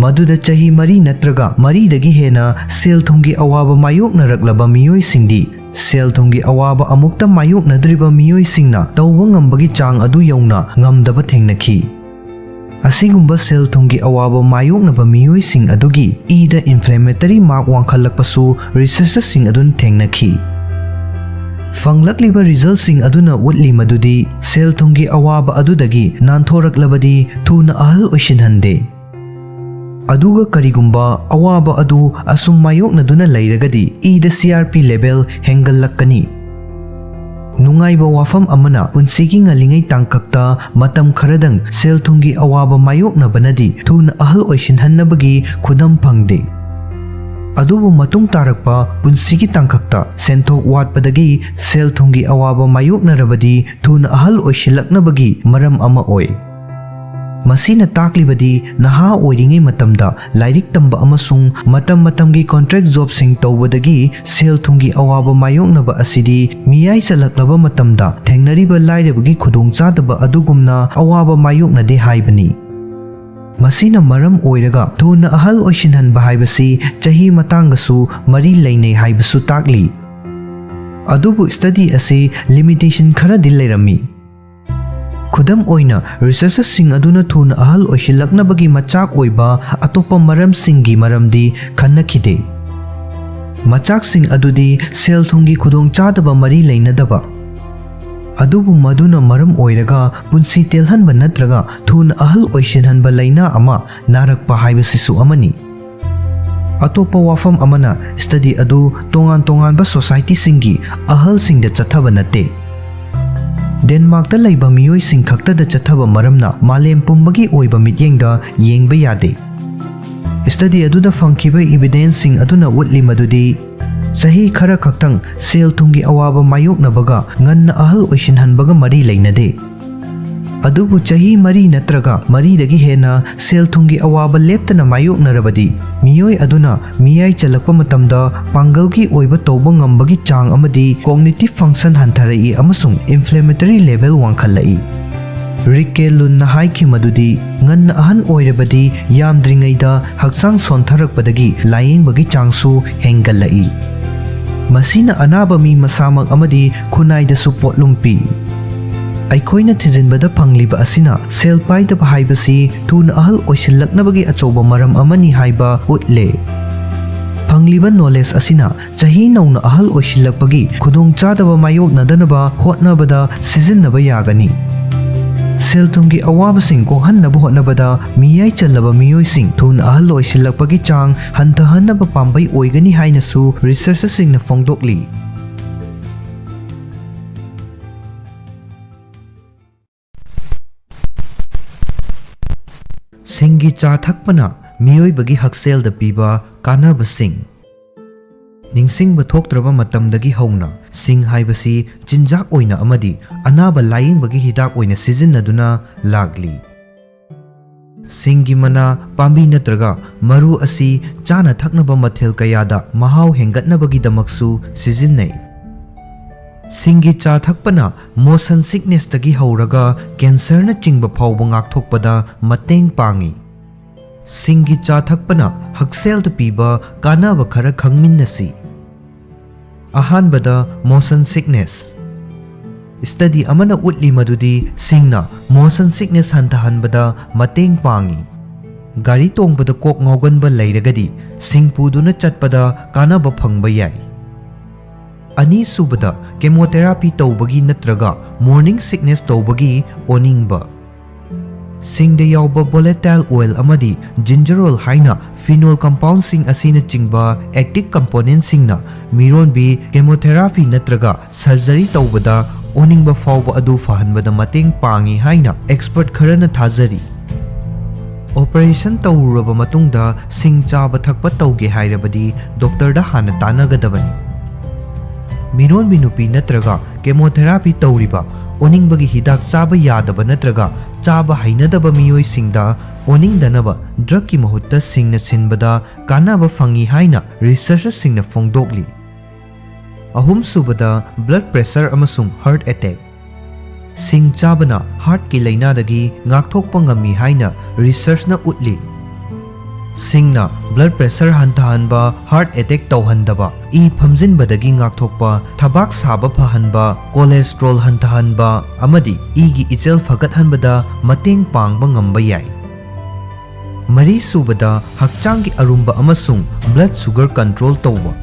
ꯃꯗꯨꯗ ꯆꯍꯤ ꯃꯔꯤ ꯅꯠꯇ꯭ꯔꯒ ꯃꯔꯤꯗꯒꯤ ꯍꯦꯟꯅ ꯁꯦꯜ ꯊꯨꯝꯒꯤ ꯑꯋꯥꯕ ꯃꯥꯌꯣꯛꯅꯔꯛꯂꯕ ꯃꯤꯑꯣꯏꯁꯤꯡꯗꯤ ꯁꯦꯜ ꯊꯨꯝꯒꯤ ꯑꯋꯥꯕ ꯑꯃꯨꯛꯇ ꯃꯥꯌꯣꯛꯅꯗ꯭ꯔꯤꯕ ꯃꯤꯑꯣꯏꯁꯤꯡꯅ ꯇꯧꯕ ꯉꯝꯕꯒꯤ ꯆꯥꯡ ꯑꯗꯨ ꯌꯧꯅ ꯉꯝꯗꯕ ꯊꯦꯡꯅꯈꯤ꯫ ꯑꯁꯤꯒꯨꯝꯕ ꯁꯦꯜ ꯊꯨꯝꯒꯤ ꯑꯋꯥꯕ ꯃꯥꯌꯣꯛꯅꯕ ꯃꯤꯑꯣꯏꯁꯤꯡ ꯑꯗꯨꯒꯤ ꯏꯗ inflammatory mark ꯋꯥꯡꯈꯠꯂꯛꯄꯁꯨ researcherꯁꯤꯡ ꯑꯗꯨꯅ ꯊꯦꯡꯅꯈꯤ꯫ ꯐꯪꯂꯛꯂꯤꯕ resultꯁꯤꯡ ꯑꯗꯨꯅ ꯎꯠꯂꯤ ꯃꯗꯨꯗꯤ ꯁꯦꯜ ꯊꯨꯝꯒꯤ ꯑꯋꯥꯕ ꯑꯗꯨꯗꯒꯤ ꯅꯥꯟꯊꯣꯔꯛꯂꯕꯗꯤ ꯊꯨꯅ ꯑꯍꯜ ꯑꯣꯏꯁꯤꯟꯍꯟꯗꯦ꯫ ꯑꯗꯨꯒ ꯀꯔꯤꯒꯨꯝꯕ ꯑꯋꯥꯕ ꯑꯗꯨ ꯑꯁꯨꯝ ꯃꯥꯌꯣꯛꯅꯗꯨꯅ ꯂꯩꯔꯒꯗꯤ ꯏꯗ C R P level ꯍꯦꯟꯒꯠꯂꯛꯀꯅꯤ꯫ ꯅꯨꯡꯉꯥꯏꯕ ꯋꯥꯐꯝ ꯑꯃꯅ, ꯄꯨꯟꯁꯤꯒꯤ ꯉꯜꯂꯤꯉꯩ ꯇꯥꯡꯀꯛꯇ ꯃꯇꯝ ꯈꯔꯗꯪ ꯁꯦꯜ ꯊꯨꯝꯒꯤ ꯑꯋꯥꯕ ꯃꯥꯌꯣꯛꯅꯕꯅꯗꯤ ꯊꯨꯅ ꯑꯍꯜ ꯑꯣꯏꯁꯤꯟꯍꯟꯅꯕꯒꯤ ꯈꯨꯗꯝ ꯐꯪꯗꯦ꯫ ꯑꯗꯨꯕꯨ ꯃꯇꯨꯡ ꯇꯥꯔꯛꯄ ꯄꯨꯟꯁꯤꯒꯤ ꯇꯥꯡꯀꯛꯇ ꯁꯦꯟꯊꯣꯛ ꯋꯥꯠꯄꯗꯒꯤ ꯁꯦꯜ ꯊꯨꯝꯒꯤ ꯑꯋꯥꯕ ꯃꯥꯌꯣꯛꯅꯔꯕꯗꯤ ꯊꯨꯅ ꯑꯍꯜ ꯑꯣꯏꯁꯤꯜꯂꯛꯅꯕꯒꯤ ꯃꯔꯝ ꯑꯃ ꯑꯣꯏ꯫ ꯃꯁꯤꯅ ꯇꯥꯛꯂꯤꯕꯗꯤ ꯅꯍꯥ ꯑꯣꯏꯔꯤꯉꯩ ꯃꯇꯝꯗ ꯂꯥꯏꯔꯤꯛ ꯇꯝꯕ ꯑꯃꯁꯨꯡ ꯃꯇꯝ ꯃꯇꯝꯒꯤ ꯀꯣꯟꯇ꯭ꯔꯦꯛ ꯖꯣꯕꯁꯤꯡ ꯇꯧꯕꯗꯒꯤ ꯁꯦꯜ ꯊꯨꯝꯒꯤ ꯑꯋꯥꯕ ꯃꯥꯌꯣꯛꯅꯕ ꯑꯁꯤꯗꯤ ꯃꯤꯌꯥꯏ ꯆꯜꯂꯛꯂꯕ ꯃꯇꯝꯗ ꯊꯦꯡꯅꯔꯤꯕ ꯂꯥꯏꯔꯕꯒꯤ ꯈꯨꯗꯣꯡꯆꯥꯗꯕ ꯑꯗꯨꯒꯨꯝꯅ ꯑꯋꯥꯕ ꯃꯥꯌꯣꯛꯅꯗꯦ ꯍꯥꯏꯕꯅꯤ꯫ ꯃꯁꯤꯅ ꯃꯔꯝ ꯑꯣꯏꯔꯒ ꯊꯨꯅ ꯑꯍꯜ ꯑꯣꯏꯁꯤꯟꯍꯟꯕ ꯍꯥꯏꯕꯁꯤ ꯆꯍꯤ ꯃꯇꯥꯡꯒꯁꯨ ꯃꯔꯤ ꯂꯩꯅꯩ ꯍꯥꯏꯕꯁꯨ ꯇꯥꯛꯂꯤ꯫ ꯑꯗꯨꯕꯨ ꯁ꯭ꯇꯗꯤ ꯑꯁꯤ ꯂꯤꯃꯤꯇꯦꯁꯟ ꯈꯔꯗꯤ ꯂꯩꯔꯝꯃꯤ꯫ ꯈꯨꯗꯝ ꯑꯣꯏꯅ, ꯔꯤꯁꯔꯆꯔꯁꯤꯡ ꯑꯗꯨꯅ ꯊꯨꯅ ꯑꯍꯜ ꯑꯣꯏꯁꯤꯜꯂꯛꯅꯕꯒꯤ ꯃꯆꯥꯛ ꯑꯣꯏꯕ ꯑꯇꯣꯞꯄ ꯃꯔꯝꯁꯤꯡꯒꯤ ꯃꯔꯝꯗꯤ ꯈꯟꯅꯈꯤꯗꯦ꯫ ꯃꯆꯥꯛꯁꯤꯡ ꯑꯗꯨꯗꯤ ꯁꯦꯜ ꯊꯨꯝꯒꯤ ꯈꯨꯗꯣꯡꯆꯥꯗꯕ ꯃꯔꯤ ꯂꯩꯅꯗꯕ, ꯑꯗꯨꯕꯨ ꯃꯗꯨꯅ ꯃꯔꯝ ꯑꯣꯏꯔꯒ ꯄꯨꯟꯁꯤ ꯇꯦꯜꯍꯟꯕ ꯅꯠꯇ꯭ꯔꯒ ꯊꯨꯅ ꯑꯍꯜ ꯑꯣꯏꯁꯤꯟꯍꯟꯕ ꯂꯥꯏꯅꯥ ꯑꯃ ꯅꯥꯔꯛꯄ ꯍꯥꯏꯕꯁꯤꯁꯨ ꯑꯃꯅꯤ꯫ ꯑꯇꯣꯞꯄ ꯋꯥꯐꯝ ꯑꯃꯅ, ꯁ꯭ꯇꯗꯤ ꯑꯗꯨ ꯇꯣꯉꯥꯟ ꯇꯣꯉꯥꯟꯕ ꯁꯣꯁꯥꯏꯇꯤꯁꯤꯡꯒꯤ ꯑꯍꯜꯁꯤꯡꯗ ꯆꯠꯊꯕ ꯅꯠꯇꯦ꯫ ꯗꯦꯟꯃꯥꯔꯛꯇ ꯂꯩꯕ ꯃꯤꯑꯣꯏꯁꯤꯡ ꯈꯛꯇꯗ ꯆꯠꯊꯕ ꯃꯔꯝꯅ ꯃꯥꯂꯦꯝ ꯄꯨꯝꯕꯒꯤ ꯑꯣꯏꯕ ꯃꯤꯠꯌꯦꯡꯗ ꯌꯦꯡꯕ ꯌꯥꯗꯦ꯫ ꯁ꯭ꯇꯗꯤ ꯑꯗꯨꯗ ꯐꯪꯈꯤꯕ ꯏꯕꯤꯗꯦꯟꯁꯁꯤꯡ ꯑꯗꯨꯅ ꯎꯠꯂꯤ ꯃꯗꯨꯗꯤ ꯆꯍꯤ ꯈꯔ ꯈꯛꯇꯪ ꯁꯦꯜ ꯊꯨꯝꯒꯤ ꯑꯋꯥꯕ ꯃꯥꯌꯣꯛꯅꯕꯒ ꯉꯟꯅ ꯑꯍꯜ ꯑꯣꯏꯁꯤꯟꯍꯟꯕꯒ ꯃꯔꯤ ꯂꯩꯅꯗꯦ꯫ ꯑꯗꯨꯕꯨ ꯆꯍꯤ ꯃꯔꯤ ꯅꯠꯇ꯭ꯔꯒ ꯃꯔꯤꯗꯒꯤ ꯍꯦꯟꯅ ꯁꯦꯜ ꯊꯨꯝꯒꯤ ꯑꯋꯥꯕ ꯂꯦꯞꯇꯅ ꯃꯥꯌꯣꯛꯅꯔꯕꯗꯤ, ꯃꯤꯑꯣꯏ ꯑꯗꯨꯅ ꯃꯤꯌꯥꯏ ꯆꯜꯂꯛꯄ ꯃꯇꯝꯗ ꯄꯥꯡꯒꯜꯒꯤ ꯑꯣꯏꯕ ꯇꯧꯕ ꯉꯝꯕꯒꯤ ꯆꯥꯡ ꯑꯃꯗꯤ cognitive function ꯍꯟꯊꯔꯛꯏ ꯑꯃꯁꯨꯡ inflammatory level ꯋꯥꯡꯈꯠꯂꯛꯏ꯫ ꯔꯤꯛꯀꯦ ꯂꯨꯟꯅ ꯍꯥꯏꯈꯤ ꯃꯗꯨꯗꯤ, ꯉꯟꯅ ꯑꯍꯟ ꯑꯣꯏꯔꯕꯗꯤ ꯌꯥꯝꯗ꯭ꯔꯤꯉꯩꯗ ꯍꯛꯆꯥꯡ ꯁꯣꯟꯊꯔꯛꯄꯗꯒꯤ ꯂꯥꯌꯦꯡꯕꯒꯤ ꯆꯥꯡꯁꯨ ꯍꯦꯟꯒꯠꯂꯛꯏ꯫ ꯃꯁꯤꯅ ꯑꯅꯥꯕ ꯃꯤ ꯃꯁꯥꯃꯛ ꯑꯃꯗꯤ ꯈꯨꯟꯅꯥꯏꯗꯁꯨ ꯄꯣꯠꯂꯨꯝ ꯄꯤ꯫ ꯑꯩꯈꯣꯏꯅ ꯊꯤꯖꯤꯟꯕꯗ ꯐꯪꯂꯤꯕ ꯑꯁꯤꯅ ꯁꯦꯜ ꯄꯥꯏꯗꯕ ꯍꯥꯏꯕꯁꯤ ꯊꯨꯅ ꯑꯍꯜ ꯑꯣꯏꯁꯤꯜꯂꯛꯅꯕꯒꯤ ꯑꯆꯧꯕ ꯃꯔꯝ ꯑꯃꯅꯤ ꯍꯥꯏꯕ ꯎꯠꯂꯦ꯫ ꯐꯪꯂꯤꯕ ꯅꯣꯂꯦꯖ ꯑꯁꯤꯅ ꯆꯍꯤ ꯅꯧꯅ ꯑꯍꯜ ꯑꯣꯏꯁꯤꯜꯂꯛꯄꯒꯤ ꯈꯨꯗꯣꯡꯆꯥꯗꯕ ꯃꯥꯌꯣꯛꯅꯗꯅꯕ ꯍꯣꯠꯅꯕꯗ ꯁꯤꯖꯤꯟꯅꯕ ꯌꯥꯒꯅꯤ꯫ ꯁꯦꯜ ꯊꯨꯝꯒꯤ ꯑꯋꯥꯕꯁꯤꯡ ꯀꯣꯛꯍꯟꯅꯕ ꯍꯣꯠꯅꯕꯗ ꯃꯤꯌꯥꯏ ꯆꯜꯂꯕ ꯃꯤꯑꯣꯏꯁꯤꯡ ꯊꯨꯅ ꯑꯍꯜ ꯑꯣꯏꯁꯤꯜꯂꯛꯄꯒꯤ ꯆꯥꯡ ꯍꯟꯊꯍꯟꯅꯕ ꯄꯥꯝꯕꯩ ꯑꯣꯏꯒꯅꯤ ꯍꯥꯏꯅꯁꯨ ꯔꯤꯁꯔꯆꯔꯁꯤꯡꯅ ꯐꯣꯡꯗꯣꯛꯂꯤ꯫ ꯁꯤꯡꯒꯤ ꯆꯥ ꯊꯛꯄꯅ ꯃꯤꯑꯣꯏꯕꯒꯤ ꯍꯛꯁꯦꯜꯗ ꯄꯤꯕ ꯀꯥꯟꯅꯕꯁꯤꯡ꯫ ꯅꯤꯡꯁꯤꯡꯕ ꯊꯣꯛꯇ꯭ꯔꯕ ꯃꯇꯝꯗꯒꯤ ꯍꯧꯅ ꯁꯤꯡ ꯍꯥꯏꯕꯁꯤ ꯆꯤꯟꯖꯥꯛ ꯑꯣꯏꯅ ꯑꯃꯗꯤ ꯑꯅꯥꯕ ꯂꯥꯌꯦꯡꯕꯒꯤ ꯍꯤꯗꯥꯛ ꯑꯣꯏꯅ ꯁꯤꯖꯤꯟꯅꯗꯨꯅ ꯂꯥꯛꯂꯤ꯫ ꯁꯤꯡꯒꯤ ꯃꯅꯥ, ꯄꯥꯝꯕꯤ ꯅꯠꯇ꯭ꯔꯒ ꯃꯔꯨ ꯑꯁꯤ ꯆꯥꯅ ꯊꯛꯅꯕ ꯃꯊꯦꯜ ꯀꯌꯥꯗ ꯃꯍꯥꯎ ꯍꯦꯟꯒꯠꯅꯕꯒꯤꯗꯃꯛꯁꯨ ꯁꯤꯖꯤꯟꯅꯩ꯫ ꯁꯤꯡꯒꯤ ꯆꯥ ꯊꯛꯄꯅ motion sicknessꯇꯒꯤ ꯍꯧꯔꯒ cancerꯅꯆꯤꯡꯕ ꯐꯥꯎꯕ ꯉꯥꯛꯊꯣꯛꯄꯗ ꯃꯇꯦꯡ ꯄꯥꯡꯏ꯫ ꯁꯤꯡꯒꯤ ꯆꯥ ꯊꯛꯄꯅ ꯍꯛꯁꯦꯜꯗ ꯄꯤꯕ ꯀꯥꯟꯅꯕ ꯈꯔ ꯈꯪꯃꯤꯟꯅꯁꯤ꯫ ꯑꯍꯥꯟꯕꯗ, motion sickness꯫ Study ꯑꯃꯅ ꯎꯠꯂꯤ ꯃꯗꯨꯗꯤ ꯁꯤꯡꯅ motion sickness ꯍꯟꯊꯍꯟꯕꯗ ꯃꯇꯦꯡ ꯄꯥꯡꯏ꯫ ꯒꯥꯔꯤ ꯇꯣꯡꯕꯗ ꯀꯣꯛ ꯉꯥꯎꯒꯟꯕ ꯂꯩꯔꯒꯗꯤ ꯁꯤꯡ ꯄꯨꯗꯨꯅ ꯆꯠꯄꯗ ꯀꯥꯟꯅꯕ ꯐꯪꯕ ꯌꯥꯏ꯫ ꯑꯅꯤꯁꯨꯕꯗ, chemotherapy ꯇꯧꯕꯒꯤ ꯅꯠꯇ꯭ꯔꯒ morning sickness ꯇꯧꯕꯒꯤ ꯑꯣꯅꯤꯡꯕ꯫ ꯁꯤꯡꯗ ꯌꯥꯎꯕ volatile oil ꯑꯃꯗꯤ gingerol ꯍꯥꯏꯅ phenol compoundꯁꯤꯡ ꯑꯁꯤꯅꯆꯤꯡꯕ active componentꯁꯤꯡꯅ ꯃꯤꯔꯣꯟꯕꯤ chemotherapy ꯅꯠꯇ꯭ꯔꯒ surgery ꯇꯧꯕꯗ ꯑꯣꯅꯤꯡꯕ ꯐꯥꯎꯕ ꯑꯗꯨ ꯐꯍꯟꯕꯗ ꯃꯇꯦꯡ ꯄꯥꯡꯏ ꯍꯥꯏꯅ expert ꯈꯔꯅ ꯊꯥꯖꯔꯤ꯫ Operation ꯇꯧꯔꯨꯔꯕ ꯃꯇꯨꯡꯗ ꯁꯤꯡ ꯆꯥꯕ ꯊꯛꯄ ꯇꯧꯒꯦ ꯍꯥꯏꯔꯕꯗꯤ doctorꯗ ꯍꯥꯟꯅ ꯇꯥꯟꯅꯒꯗꯕꯅꯤ꯫ ꯃꯤꯔꯣꯟꯕꯤ ꯅꯨꯄꯤ ꯅꯠꯇ꯭ꯔꯒ chemotherapy ꯇꯧꯔꯤꯕ, ꯑꯣꯅꯤꯡꯕꯒꯤ ꯍꯤꯗꯥꯛ ꯆꯥꯕ ꯌꯥꯗꯕ ꯅꯠꯇ꯭ꯔꯒ ꯆꯥꯕ ꯍꯩꯅꯗꯕ ꯃꯤꯑꯣꯏꯁꯤꯡꯗ ꯑꯣꯅꯤꯡꯗꯅꯕ drugꯀꯤ ꯃꯍꯨꯠꯇ ꯁꯤꯡꯅ ꯁꯤꯟꯕꯗ ꯀꯥꯟꯅꯕ ꯐꯪꯏ ꯍꯥꯏꯅ researcherꯁꯤꯡꯅ ꯐꯣꯡꯗꯣꯛꯂꯤ꯫ ꯑꯍꯨꯝꯁꯨꯕꯗ, blood pressure ꯑꯃꯁꯨꯡ heart attack꯫ ꯁꯤꯡ ꯆꯥꯕꯅ heartꯀꯤ ꯂꯥꯏꯅꯥꯗꯒꯤ ꯉꯥꯛꯊꯣꯛꯄ ꯉꯝꯃꯤ ꯍꯥꯏꯅ researchꯅ ꯎꯠꯂꯤ꯫ ꯁꯤꯡꯅ blood pressure ꯍꯟꯊꯍꯟꯕ, heart attack ꯇꯧꯍꯟꯗꯕ, ꯏ ꯐꯝꯖꯤꯟꯕꯗꯒꯤ ꯉꯥꯛꯊꯣꯛꯄ, ꯊꯕꯥꯛ ꯁꯥꯕ ꯐꯍꯟꯕ, cholesterol ꯍꯟꯊꯍꯟꯕ ꯑꯃꯗꯤ ꯏꯒꯤ ꯏꯆꯦꯜ ꯐꯒꯠꯍꯟꯕꯗ ꯃꯇꯦꯡ ꯄꯥꯡꯕ ꯉꯝꯕ ꯌꯥꯏ꯫ ꯃꯔꯤꯁꯨꯕꯗ, ꯍꯛꯆꯥꯡꯒꯤ ꯑꯔꯨꯝꯕ ꯑꯃꯁꯨꯡ blood sugar control ꯇꯧꯕ꯫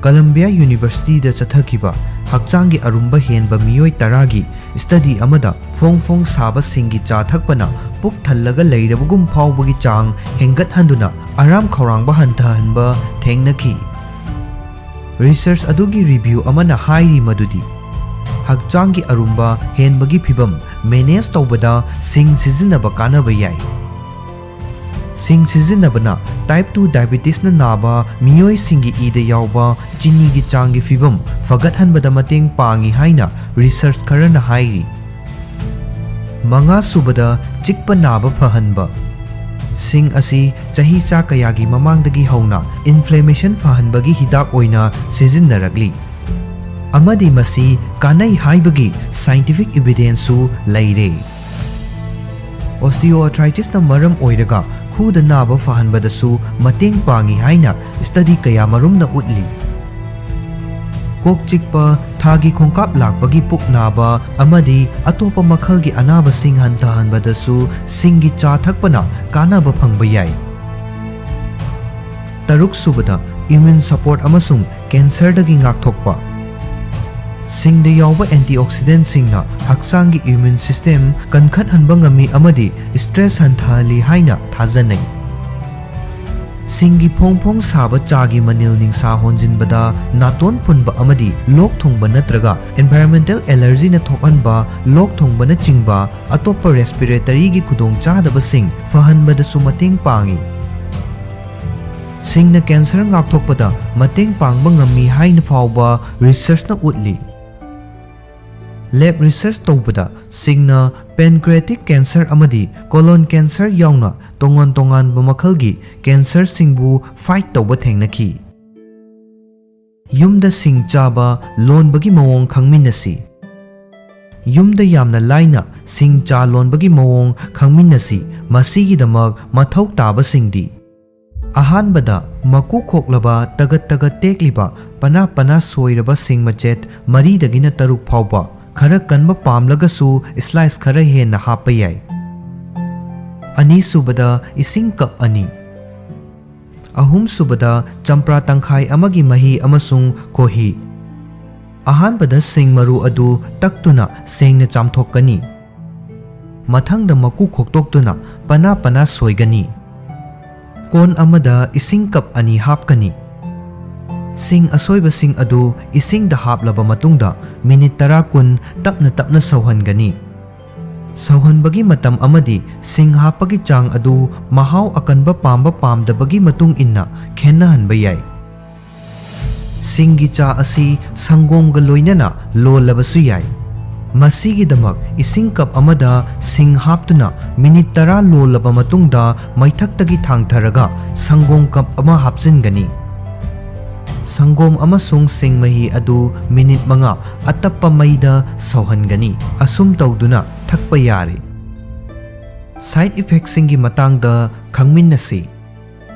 Columbia Universityꯗ ꯆꯠꯊꯈꯤꯕ ꯍꯛꯆꯥꯡꯒꯤ ꯑꯔꯨꯝꯕ ꯍꯦꯟꯕ ꯃꯤꯑꯣꯏ ꯇꯔꯥꯒꯤ study ꯑꯃꯗ ꯐꯣꯡ ꯐꯣꯡ ꯁꯥꯕ ꯁꯤꯡꯒꯤ ꯆꯥ ꯊꯛꯄꯅ ꯄꯨꯛ ꯊꯜꯂꯒ ꯂꯩꯔꯕꯒꯨꯝ ꯐꯥꯎꯕꯒꯤ ꯆꯥꯡ ꯍꯦꯟꯒꯠꯍꯟꯗꯨꯅ ꯑꯔꯥꯝ ꯈꯧꯔꯥꯡꯕ ꯍꯟꯊꯍꯟꯕ ꯊꯦꯡꯅꯈꯤ꯫ Research ꯑꯗꯨꯒꯤ review ꯑꯃꯅ ꯍꯥꯏꯔꯤ ꯃꯗꯨꯗꯤ ꯍꯛꯆꯥꯡꯒꯤ ꯑꯔꯨꯝꯕ ꯍꯦꯟꯕꯒꯤ ꯐꯤꯚꯝ manage ꯇꯧꯕꯗ ꯁꯤꯡ ꯁꯤꯖꯤꯟꯅꯕ ꯀꯥꯟꯅꯕ ꯌꯥꯏ꯫ ꯁꯤꯡ ꯁꯤꯖꯤꯟꯅꯕꯅ type two diabetesꯅ ꯅꯥꯕ ꯃꯤꯑꯣꯏꯁꯤꯡꯒꯤ ꯏꯗ ꯌꯥꯎꯕ ꯆꯤꯅꯤꯒꯤ ꯆꯥꯡꯒꯤ ꯐꯤꯕꯝ ꯐꯒꯠꯍꯟꯕꯗ ꯃꯇꯦꯡ ꯄꯥꯡꯏ ꯍꯥꯏꯅ research ꯈꯔꯅ ꯍꯥꯏꯔꯤ꯫ ꯃꯉꯥꯁꯨꯕꯗ, ꯆꯤꯛꯄ ꯅꯥꯕ ꯐꯍꯟꯕ꯫ ꯁꯤꯡ ꯑꯁꯤ ꯆꯍꯤꯆꯥ ꯀꯌꯥꯒꯤ ꯃꯃꯥꯡꯗꯒꯤ ꯍꯧꯅ inflammation ꯐꯍꯟꯕꯒꯤ ꯍꯤꯗꯥꯛ ꯑꯣꯏꯅ ꯁꯤꯖꯤꯟꯅꯔꯛꯂꯤ, ꯑꯃꯗꯤ ꯃꯁꯤ ꯀꯥꯟꯅꯩ ꯍꯥꯏꯕꯒꯤ scientific evidenceꯁꯨ ꯂꯩꯔꯦ꯫ Osteoarthritisꯅ ꯃꯔꯝ ꯑꯣꯏꯔꯒ ꯈꯨꯗ ꯅꯥꯕ ꯐꯍꯟꯕꯗꯁꯨ ꯃꯇꯦꯡ ꯄꯥꯡꯏ ꯍꯥꯏꯅ study ꯀꯌꯥꯃꯔꯨꯝꯅ ꯎꯠꯂꯤ꯫ ꯀꯣꯛ ꯆꯤꯛꯄ, ꯊꯥꯒꯤ ꯈꯣꯡꯀꯥꯞ ꯂꯥꯛꯄꯒꯤ ꯄꯨꯛ ꯅꯥꯕ ꯑꯃꯗꯤ ꯑꯇꯣꯞꯄ ꯃꯈꯜꯒꯤ ꯑꯅꯥꯕꯁꯤꯡ ꯍꯟꯊꯍꯟꯕꯗꯁꯨ ꯁꯤꯡꯒꯤ ꯆꯥ ꯊꯛꯄꯅ ꯀꯥꯟꯅꯕ ꯐꯪꯕ ꯌꯥꯏ꯫ ꯇꯔꯨꯛꯁꯨꯕꯗ, immune support ꯑꯃꯁꯨꯡ cancerꯗꯒꯤ ꯉꯥꯛꯊꯣꯛꯄ꯫ ꯁꯤꯡꯗ ꯌꯥꯎꯕ antioxidantꯁꯤꯡꯅ ꯍꯛꯆꯥꯡꯒꯤ immune system ꯀꯟꯈꯠꯍꯟꯕ ꯉꯝꯃꯤ ꯑꯃꯗꯤ stress ꯍꯟꯊꯍꯜꯂꯤ ꯍꯥꯏꯅ ꯊꯥꯖꯅꯩ꯫ ꯁꯤꯡꯒꯤ ꯐꯣꯡ ꯐꯣꯡ ꯁꯥꯕ ꯆꯥꯒꯤ ꯃꯅꯤꯜ ꯅꯤꯡꯁꯥ ꯍꯣꯟꯖꯤꯟꯕꯗ ꯅꯥꯇꯣꯟ ꯐꯨꯟꯕ ꯑꯃꯗꯤ ꯂꯣꯛ ꯊꯨꯡꯕ ꯅꯠꯇ꯭ꯔꯒ environmental allergyꯅ ꯊꯣꯛꯍꯟꯕ ꯂꯣꯛ ꯊꯨꯡꯕꯅꯆꯤꯡꯕ ꯑꯇꯣꯞꯄ respiratoryꯒꯤ ꯈꯨꯗꯣꯡꯆꯥꯗꯕꯁꯤꯡ ꯐꯍꯟꯕꯗꯁꯨ ꯃꯇꯦꯡ ꯄꯥꯡꯏ꯫ ꯁꯤꯡꯅ cancer ꯉꯥꯛꯊꯣꯛꯄꯗ ꯃꯇꯦꯡ ꯄꯥꯡꯕ ꯉꯝꯃꯤ ꯍꯥꯏꯅ ꯐꯥꯎꯕ researchꯅ ꯎꯠꯂꯤ꯫ Lab research ꯇꯧꯕꯗ ꯁꯤꯡꯅ pancreatic cancer ꯑꯃꯗꯤ colon cancer ꯌꯥꯎꯅ ꯇꯣꯉꯥꯟ ꯇꯣꯉꯥꯟꯕ ꯃꯈꯜꯒꯤ cancerꯁꯤꯡꯕꯨ fight ꯇꯧꯕ ꯊꯦꯡꯅꯈꯤ꯫ ꯌꯨꯝꯗ ꯁꯤꯡ ꯆꯥꯕ ꯂꯣꯟꯕꯒꯤ ꯃꯑꯣꯡ ꯈꯪꯃꯤꯟꯅꯁꯤ꯫ ꯌꯨꯝꯗ ꯌꯥꯝꯅ ꯂꯥꯏꯅ ꯁꯤꯡ ꯆꯥ ꯂꯣꯟꯕꯒꯤ ꯃꯑꯣꯡ ꯈꯪꯃꯤꯟꯅꯁꯤ꯫ ꯃꯁꯤꯒꯤꯗꯃꯛ ꯃꯊꯧ ꯇꯥꯕꯁꯤꯡꯗꯤ: ꯑꯍꯥꯟꯕꯗ, ꯃꯀꯨ ꯈꯣꯛꯂꯕ, ꯇꯒꯠ ꯇꯒꯠ ꯇꯦꯛꯂꯤꯕ, ꯄꯅꯥ ꯄꯅꯥ ꯁꯣꯏꯔꯕ ꯁꯤꯡ ꯃꯆꯦꯠ ꯃꯔꯤꯗꯒꯤꯅ ꯇꯔꯨꯛ ꯐꯥꯎꯕ, ꯈꯔ ꯀꯟꯕ ꯄꯥꯝꯂꯒꯁꯨ slice ꯈꯔ ꯍꯦꯟꯅ ꯍꯥꯞꯄ ꯌꯥꯏ꯫ ꯑꯅꯤꯁꯨꯕꯗ, ꯏꯁꯤꯡ cup ꯑꯅꯤ꯫ ꯑꯍꯨꯝꯁꯨꯕꯗ, ꯆꯝꯄ꯭ꯔꯥ ꯇꯪꯈꯥꯏ ꯑꯃꯒꯤ ꯃꯍꯤ ꯑꯃꯁꯨꯡ ꯈꯣꯍꯤ꯫ ꯑꯍꯥꯟꯕꯗ ꯁꯤꯡ ꯃꯔꯨ ꯑꯗꯨ ꯇꯛꯇꯨꯅ ꯁꯦꯡꯅ ꯆꯥꯝꯊꯣꯛꯀꯅꯤ꯫ ꯃꯊꯪꯗ ꯃꯀꯨ ꯈꯣꯛꯇꯣꯛꯇꯨꯅ ꯄꯅꯥ ꯄꯅꯥ ꯁꯣꯏꯒꯅꯤ꯫ ꯀꯣꯟ ꯑꯃꯗ ꯏꯁꯤꯡ cup ꯑꯅꯤ ꯍꯥꯞꯀꯅꯤ꯫ ꯁꯤꯡ ꯑꯁꯣꯏꯕꯁꯤꯡ ꯑꯗꯨ ꯏꯁꯤꯡꯗ ꯍꯥꯞꯂꯕ ꯃꯇꯨꯡꯗ minute ꯇꯔꯥ ꯀꯨꯟ ꯇꯞꯅ ꯇꯞꯅ ꯁꯧꯍꯟꯒꯅꯤ꯫ ꯁꯧꯍꯟꯕꯒꯤ ꯃꯇꯝ ꯑꯃꯗꯤ ꯁꯤꯡ ꯍꯥꯞꯄꯒꯤ ꯆꯥꯡ ꯑꯗꯨ ꯃꯍꯥꯎ ꯑꯀꯟꯕ ꯄꯥꯝꯕ ꯄꯥꯝꯗꯕꯒꯤ ꯃꯇꯨꯡ ꯏꯟꯅ ꯈꯦꯠꯅꯍꯟꯕ ꯌꯥꯏ꯫ ꯁꯤꯡꯒꯤ ꯆꯥ ꯑꯁꯤ ꯁꯪꯒꯣꯝꯒ ꯂꯣꯏꯅꯅ ꯂꯣꯜꯂꯕꯁꯨ ꯌꯥꯏ꯫ ꯃꯁꯤꯒꯤꯗꯃꯛ ꯏꯁꯤꯡ ꯀꯞ ꯑꯃꯗ ꯁꯤꯡ ꯍꯥꯞꯇꯨꯅ ꯃꯤꯅꯤꯠ ꯇꯔꯥ ꯂꯣꯜꯂꯕ ꯃꯇꯨꯡꯗ ꯃꯩꯊꯛꯇꯒꯤ ꯊꯥꯡꯊꯔꯒ ꯁꯪꯒꯣꯝ ꯀꯞ ꯑꯃ ꯍꯥꯞꯆꯤꯟꯒꯅꯤ꯫ ꯁꯪꯒꯣꯝ ꯑꯃꯁꯨꯡ ꯁꯤꯡ ꯃꯍꯤ ꯑꯗꯨ ꯃꯤꯅꯤꯠ ꯃꯉꯥ ꯑꯇꯞꯄ ꯃꯩꯗ ꯁꯧꯍꯟꯒꯅꯤ꯫ ꯑꯁꯨꯝ ꯇꯧꯗꯨꯅ ꯊꯛꯄ ꯌꯥꯔꯦ꯫ ꯁꯥꯏꯗ ꯏꯐꯦꯛꯁꯤꯡꯒꯤ ꯃꯇꯥꯡꯗ ꯈꯪꯃꯤꯟꯅꯁꯤ꯫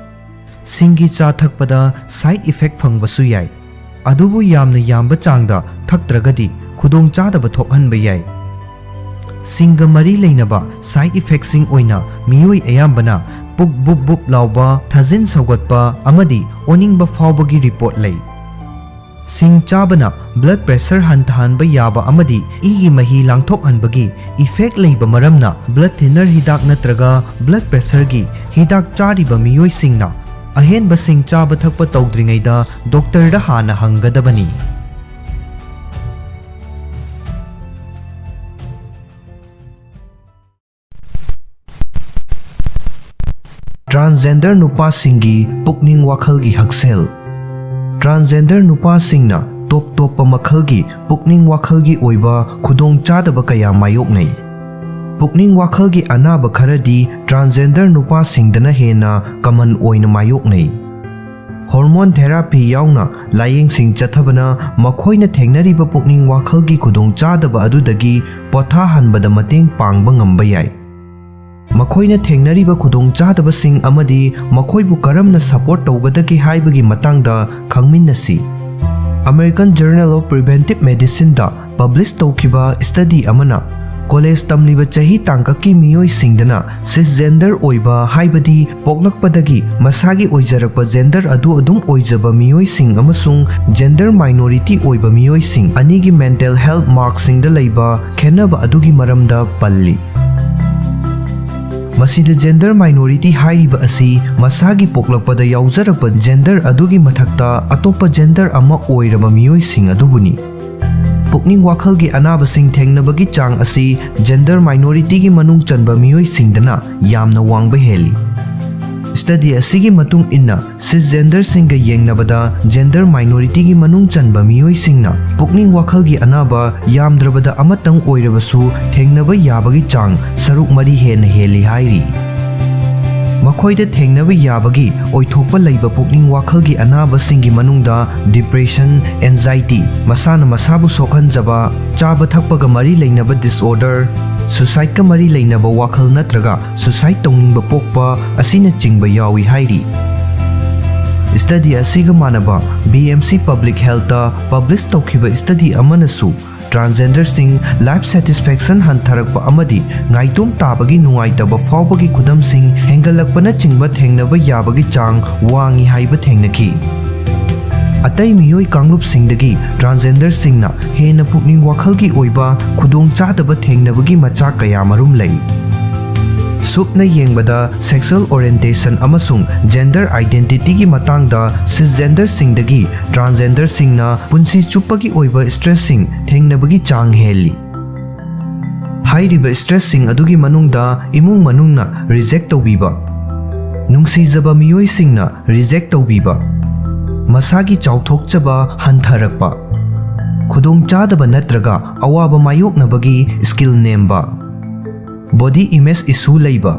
ꯁꯤꯡꯒꯤ ꯆꯥ ꯊꯛꯄꯗ ꯁꯥꯏꯗ ꯏꯐꯦꯛ ꯐꯪꯕꯁꯨ ꯌꯥꯏ, ꯑꯗꯨꯕꯨ ꯌꯥꯝꯅ ꯌꯥꯝꯕ ꯆꯥꯡꯗ ꯊꯛꯇ꯭ꯔꯒꯗꯤ ꯈꯨꯗꯣꯡꯆꯥꯗꯕ ꯊꯣꯛꯍꯟꯕ ꯌꯥꯏ꯫ ꯁꯤꯡꯒ ꯃꯔꯤ ꯂꯩꯅꯕ ꯁꯥꯏꯗ ꯏꯐꯦꯛꯁꯤꯡ ꯑꯣꯏꯅ ꯃꯤꯑꯣꯏ ꯑꯌꯥꯝꯕꯅ ꯄꯨꯛ ꯕꯨꯞ ꯕꯨꯞ ꯂꯥꯎꯕ, ꯊꯥꯖꯤꯟ ꯁꯧꯒꯠꯄ ꯑꯃꯗꯤ ꯑꯣꯅꯤꯡꯕ ꯐꯥꯎꯕꯒꯤ ꯔꯤꯄꯣꯔꯠ ꯂꯩ꯫ ꯁꯤꯡ ꯆꯥꯕꯅ ꯕ꯭ꯂꯗ ꯄ꯭ꯔꯦꯁꯔ ꯍꯟꯊꯍꯟꯕ ꯌꯥꯕ ꯑꯃꯗꯤ ꯏꯒꯤ ꯃꯍꯤ ꯂꯥꯡꯊꯣꯛꯍꯟꯕꯒꯤ ꯏꯐꯦꯛ ꯂꯩꯕ ꯃꯔꯝꯅ ꯕ꯭ꯂꯗ ꯊꯤꯟꯅꯔ ꯍꯤꯗꯥꯛ ꯅꯠꯇ꯭ꯔꯒ ꯕ꯭ꯂꯗ ꯄ꯭ꯔꯦꯁꯔꯒꯤ ꯍꯤꯗꯥꯛ ꯆꯥꯔꯤꯕ ꯃꯤꯑꯣꯏꯁꯤꯡꯅ ꯑꯍꯦꯟꯕ ꯁꯤꯡ ꯆꯥꯕ ꯊꯛꯄ ꯇꯧꯗ꯭ꯔꯤꯉꯩꯗ ꯗꯣꯛꯇꯔꯗ ꯍꯥꯟꯅ ꯍꯪꯒꯗꯕꯅꯤ꯫ ꯇ꯭ꯔꯥꯟꯁꯖꯦꯟꯗꯔ ꯅꯨꯄꯥꯁꯤꯡꯒꯤ ꯄꯨꯛꯅꯤꯡ ꯋꯥꯈꯜꯒꯤ ꯍꯛꯁꯦꯜ꯫ ꯇ꯭ꯔꯥꯟꯁꯖꯦꯟꯗꯔ ꯅꯨꯄꯥꯁꯤꯡꯅ ꯇꯣꯞ ꯇꯣꯞꯄ ꯃꯈꯜꯒꯤ ꯄꯨꯛꯅꯤꯡ ꯋꯥꯈꯜꯒꯤ ꯑꯣꯏꯕ ꯈꯨꯗꯣꯡꯆꯥꯗꯕ ꯀꯌꯥ ꯃꯥꯌꯣꯛꯅꯩ꯫ ꯄꯨꯛꯅꯤꯡ ꯋꯥꯈꯜꯒꯤ ꯑꯅꯥꯕ ꯈꯔꯗꯤ ꯇ꯭ꯔꯥꯟꯁꯖꯦꯟꯗꯔ ꯅꯨꯄꯥꯁꯤꯡꯗꯅ ꯍꯦꯟꯅ ꯀꯃꯟ ꯑꯣꯏꯅ ꯃꯥꯌꯣꯛꯅꯩ꯫ ꯍꯣꯔꯃꯣꯟ ꯊꯦꯔꯥꯄꯤ ꯌꯥꯎꯅ ꯂꯥꯌꯦꯡꯁꯤꯡ ꯆꯠꯊꯕꯅ ꯃꯈꯣꯏꯅ ꯊꯦꯡꯅꯔꯤꯕ ꯄꯨꯛꯅꯤꯡ ꯋꯥꯈꯜꯒꯤ ꯈꯨꯗꯣꯡꯆꯥꯗꯕ ꯑꯗꯨꯗꯒꯤ ꯄꯣꯊꯥꯍꯟꯕꯗ ꯃꯇꯦꯡ ꯄꯥꯡꯕ ꯉꯝꯕ ꯌꯥꯏ꯫ ꯃꯈꯣꯏꯅ ꯊꯦꯡꯅꯔꯤꯕ ꯈꯨꯗꯣꯡꯆꯥꯗꯕꯁꯤꯡ ꯑꯃꯗꯤ ꯃꯈꯣꯏꯕꯨ ꯀꯔꯝꯅ ꯁꯄꯣꯔꯠ ꯇꯧꯒꯗꯒꯦ ꯍꯥꯏꯕꯒꯤ ꯃꯇꯥꯡꯗ ꯈꯪꯃꯤꯟꯅꯁꯤ꯫ American Journal of Preventive Medicineꯗ ꯄꯕ꯭ꯂꯤꯁ ꯇꯧꯈꯤꯕ ꯁ꯭ꯇꯗꯤ ꯑꯃꯅ ꯀꯣꯂꯦꯖ ꯇꯝꯂꯤꯕ ꯆꯍꯤ ꯇꯥꯡꯀꯛꯀꯤ ꯃꯤꯑꯣꯏꯁꯤꯡꯗꯅ ꯁꯤꯁꯖꯦꯟꯗꯔ ꯑꯣꯏꯕ, ꯍꯥꯏꯕꯗꯤ ꯄꯣꯛꯂꯛꯄꯗꯒꯤ ꯃꯁꯥꯒꯤ ꯑꯣꯏꯖꯔꯛꯄ ꯖꯦꯟꯗꯔ ꯑꯗꯨ ꯑꯗꯨꯝ ꯑꯣꯏꯖꯕ ꯃꯤꯑꯣꯏꯁꯤꯡ ꯑꯃꯁꯨꯡ ꯖꯦꯟꯗꯔ ꯃꯥꯏꯅꯣꯔꯤꯇꯤ ꯑꯣꯏꯕ ꯃꯤꯑꯣꯏꯁꯤꯡ ꯑꯅꯤꯒꯤ ꯃꯦꯟꯇꯦꯜ ꯍꯦꯜꯊ ꯃꯥꯔꯛꯁꯤꯡꯗ ꯂꯩꯕ ꯈꯦꯠꯅꯕ ꯑꯗꯨꯒꯤ ꯃꯔꯝꯗ ꯄꯜꯂꯤ꯫ ꯃꯁꯤꯗ ꯖꯦꯟꯗꯔ ꯃꯥꯏꯅꯣꯔꯤꯇꯤ ꯍꯥꯏꯔꯤꯕ ꯑꯁꯤ ꯃꯁꯥꯒꯤ ꯄꯣꯛꯂꯛꯄꯗ ꯌꯥꯎꯖꯔꯛꯄ ꯖꯦꯟꯗꯔ ꯑꯗꯨꯒꯤ ꯃꯊꯛꯇ ꯑꯇꯣꯞꯄ ꯖꯦꯟꯗꯔ ꯑꯃ ꯑꯣꯏꯔꯕ ꯃꯤꯑꯣꯏꯁꯤꯡ ꯑꯗꯨꯕꯨꯅꯤ꯫ ꯄꯨꯛꯅꯤꯡ ꯋꯥꯈꯜꯒꯤ ꯑꯅꯥꯕꯁꯤꯡ ꯊꯦꯡꯅꯕꯒꯤ ꯆꯥꯡ ꯑꯁꯤ gender minorityꯒꯤ ꯃꯅꯨꯡ ꯆꯟꯕ ꯃꯤꯑꯣꯏꯁꯤꯡꯗꯅ ꯌꯥꯝꯅ ꯋꯥꯡꯕ ꯍꯦꯜꯂꯤ꯫ Study ꯑꯁꯤꯒꯤ ꯃꯇꯨꯡ ꯏꯟꯅ, cisgenderꯁꯤꯡꯒ ꯌꯦꯡꯅꯕꯗ gender minorityꯒꯤ ꯃꯅꯨꯡ ꯆꯟꯕ ꯃꯤꯑꯣꯏꯁꯤꯡꯅ ꯄꯨꯛꯅꯤꯡ ꯋꯥꯈꯜꯒꯤ ꯑꯅꯥꯕ ꯌꯥꯝꯗ꯭ꯔꯕꯗ ꯑꯃꯇꯪ ꯑꯣꯏꯔꯕꯁꯨ ꯊꯦꯡꯅꯕ ꯌꯥꯕꯒꯤ ꯆꯥꯡ ꯁꯔꯨꯛ ꯃꯔꯤ ꯍꯦꯟꯅ ꯍꯦꯜꯂꯤ ꯍꯥꯏꯔꯤ꯫ ꯃꯈꯣꯏꯗ ꯊꯦꯡꯅꯕ ꯌꯥꯕꯒꯤ ꯑꯣꯏꯊꯣꯛꯄ ꯂꯩꯕ ꯄꯨꯛꯅꯤꯡ ꯋꯥꯈꯜꯒꯤ ꯑꯅꯥꯕꯁꯤꯡꯒꯤ ꯃꯅꯨꯡꯗ depression, anxiety, ꯃꯁꯥꯅ ꯃꯁꯥꯕꯨ ꯁꯣꯛꯍꯟꯖꯕ, ꯆꯥꯕ ꯊꯛꯄꯒ ꯃꯔꯤ ꯂꯩꯅꯕ disorder, suicideꯀ ꯃꯔꯤ ꯂꯩꯅꯕ ꯋꯥꯈꯜ ꯅꯠꯇ꯭ꯔꯒ suicide ꯇꯧꯅꯤꯡꯕ ꯄꯣꯛꯄ ꯑꯁꯤꯅꯆꯤꯡꯕ ꯌꯥꯎꯏ ꯍꯥꯏꯔꯤ꯫ Study ꯑꯁꯤꯒ ꯃꯥꯟꯅꯕ BMC Public Healthꯇ publish ꯇꯧꯈꯤꯕ study ꯑꯃꯅꯁꯨ transgenderꯁꯤꯡ life satisfaction ꯍꯟꯊꯔꯛꯄ ꯑꯃꯗꯤ ꯉꯥꯏꯇꯣꯝ ꯇꯥꯕꯒꯤ ꯅꯨꯡꯉꯥꯏꯇꯕ ꯐꯥꯎꯕꯒꯤ ꯈꯨꯗꯝꯁꯤꯡ ꯍꯦꯟꯒꯠꯂꯛꯄꯅꯆꯤꯡꯕ ꯊꯦꯡꯅꯕ ꯌꯥꯕꯒꯤ ꯆꯥꯡ ꯋꯥꯡꯏ ꯍꯥꯏꯕ ꯊꯦꯡꯅꯈꯤ꯫ ꯑꯇꯩ ꯃꯤꯑꯣꯏ ꯀꯥꯡꯂꯨꯞꯁꯤꯡꯗꯒꯤ transgenderꯁꯤꯡꯅ ꯍꯦꯟꯅ ꯄꯨꯛꯅꯤꯡ ꯋꯥꯈꯜꯒꯤ ꯑꯣꯏꯕ ꯈꯨꯗꯣꯡꯆꯥꯗꯕ ꯊꯦꯡꯅꯕꯒꯤ ꯃꯆꯥꯛ ꯀꯌꯥꯃꯔꯨꯝ ꯂꯩ꯫ ꯁꯨꯞꯅ ꯌꯦꯡꯕꯗ, sexual orientation ꯑꯃꯁꯨꯡ gender identityꯒꯤ ꯃꯇꯥꯡꯗ cisgenderꯁꯤꯡꯗꯒꯤ transgenderꯁꯤꯡꯅ ꯄꯨꯟꯁꯤ ꯆꯨꯞꯄꯒꯤ ꯑꯣꯏꯕ stressꯁꯤꯡ ꯊꯦꯡꯅꯕꯒꯤ ꯆꯥꯡ ꯍꯦꯜꯂꯤ꯫ ꯍꯥꯏꯔꯤꯕ stressꯁꯤꯡ ꯑꯗꯨꯒꯤ ꯃꯅꯨꯡꯗ ꯏꯃꯨꯡ ꯃꯅꯨꯡꯅ reject ꯇꯧꯕꯤꯕ, ꯅꯨꯡꯁꯤꯖꯕ ꯃꯤꯑꯣꯏꯁꯤꯡꯅ reject ꯇꯧꯕꯤꯕ, ꯃꯁꯥꯒꯤ ꯆꯥꯎꯊꯣꯛꯆꯕ ꯍꯟꯊꯔꯛꯄ, ꯈꯨꯗꯣꯡꯆꯥꯗꯕ ꯅꯠꯇ꯭ꯔꯒ ꯑꯋꯥꯕ ꯃꯥꯌꯣꯛꯅꯕꯒꯤ skill ꯅꯦꯝꯕ, body image issue ꯂꯩꯕ,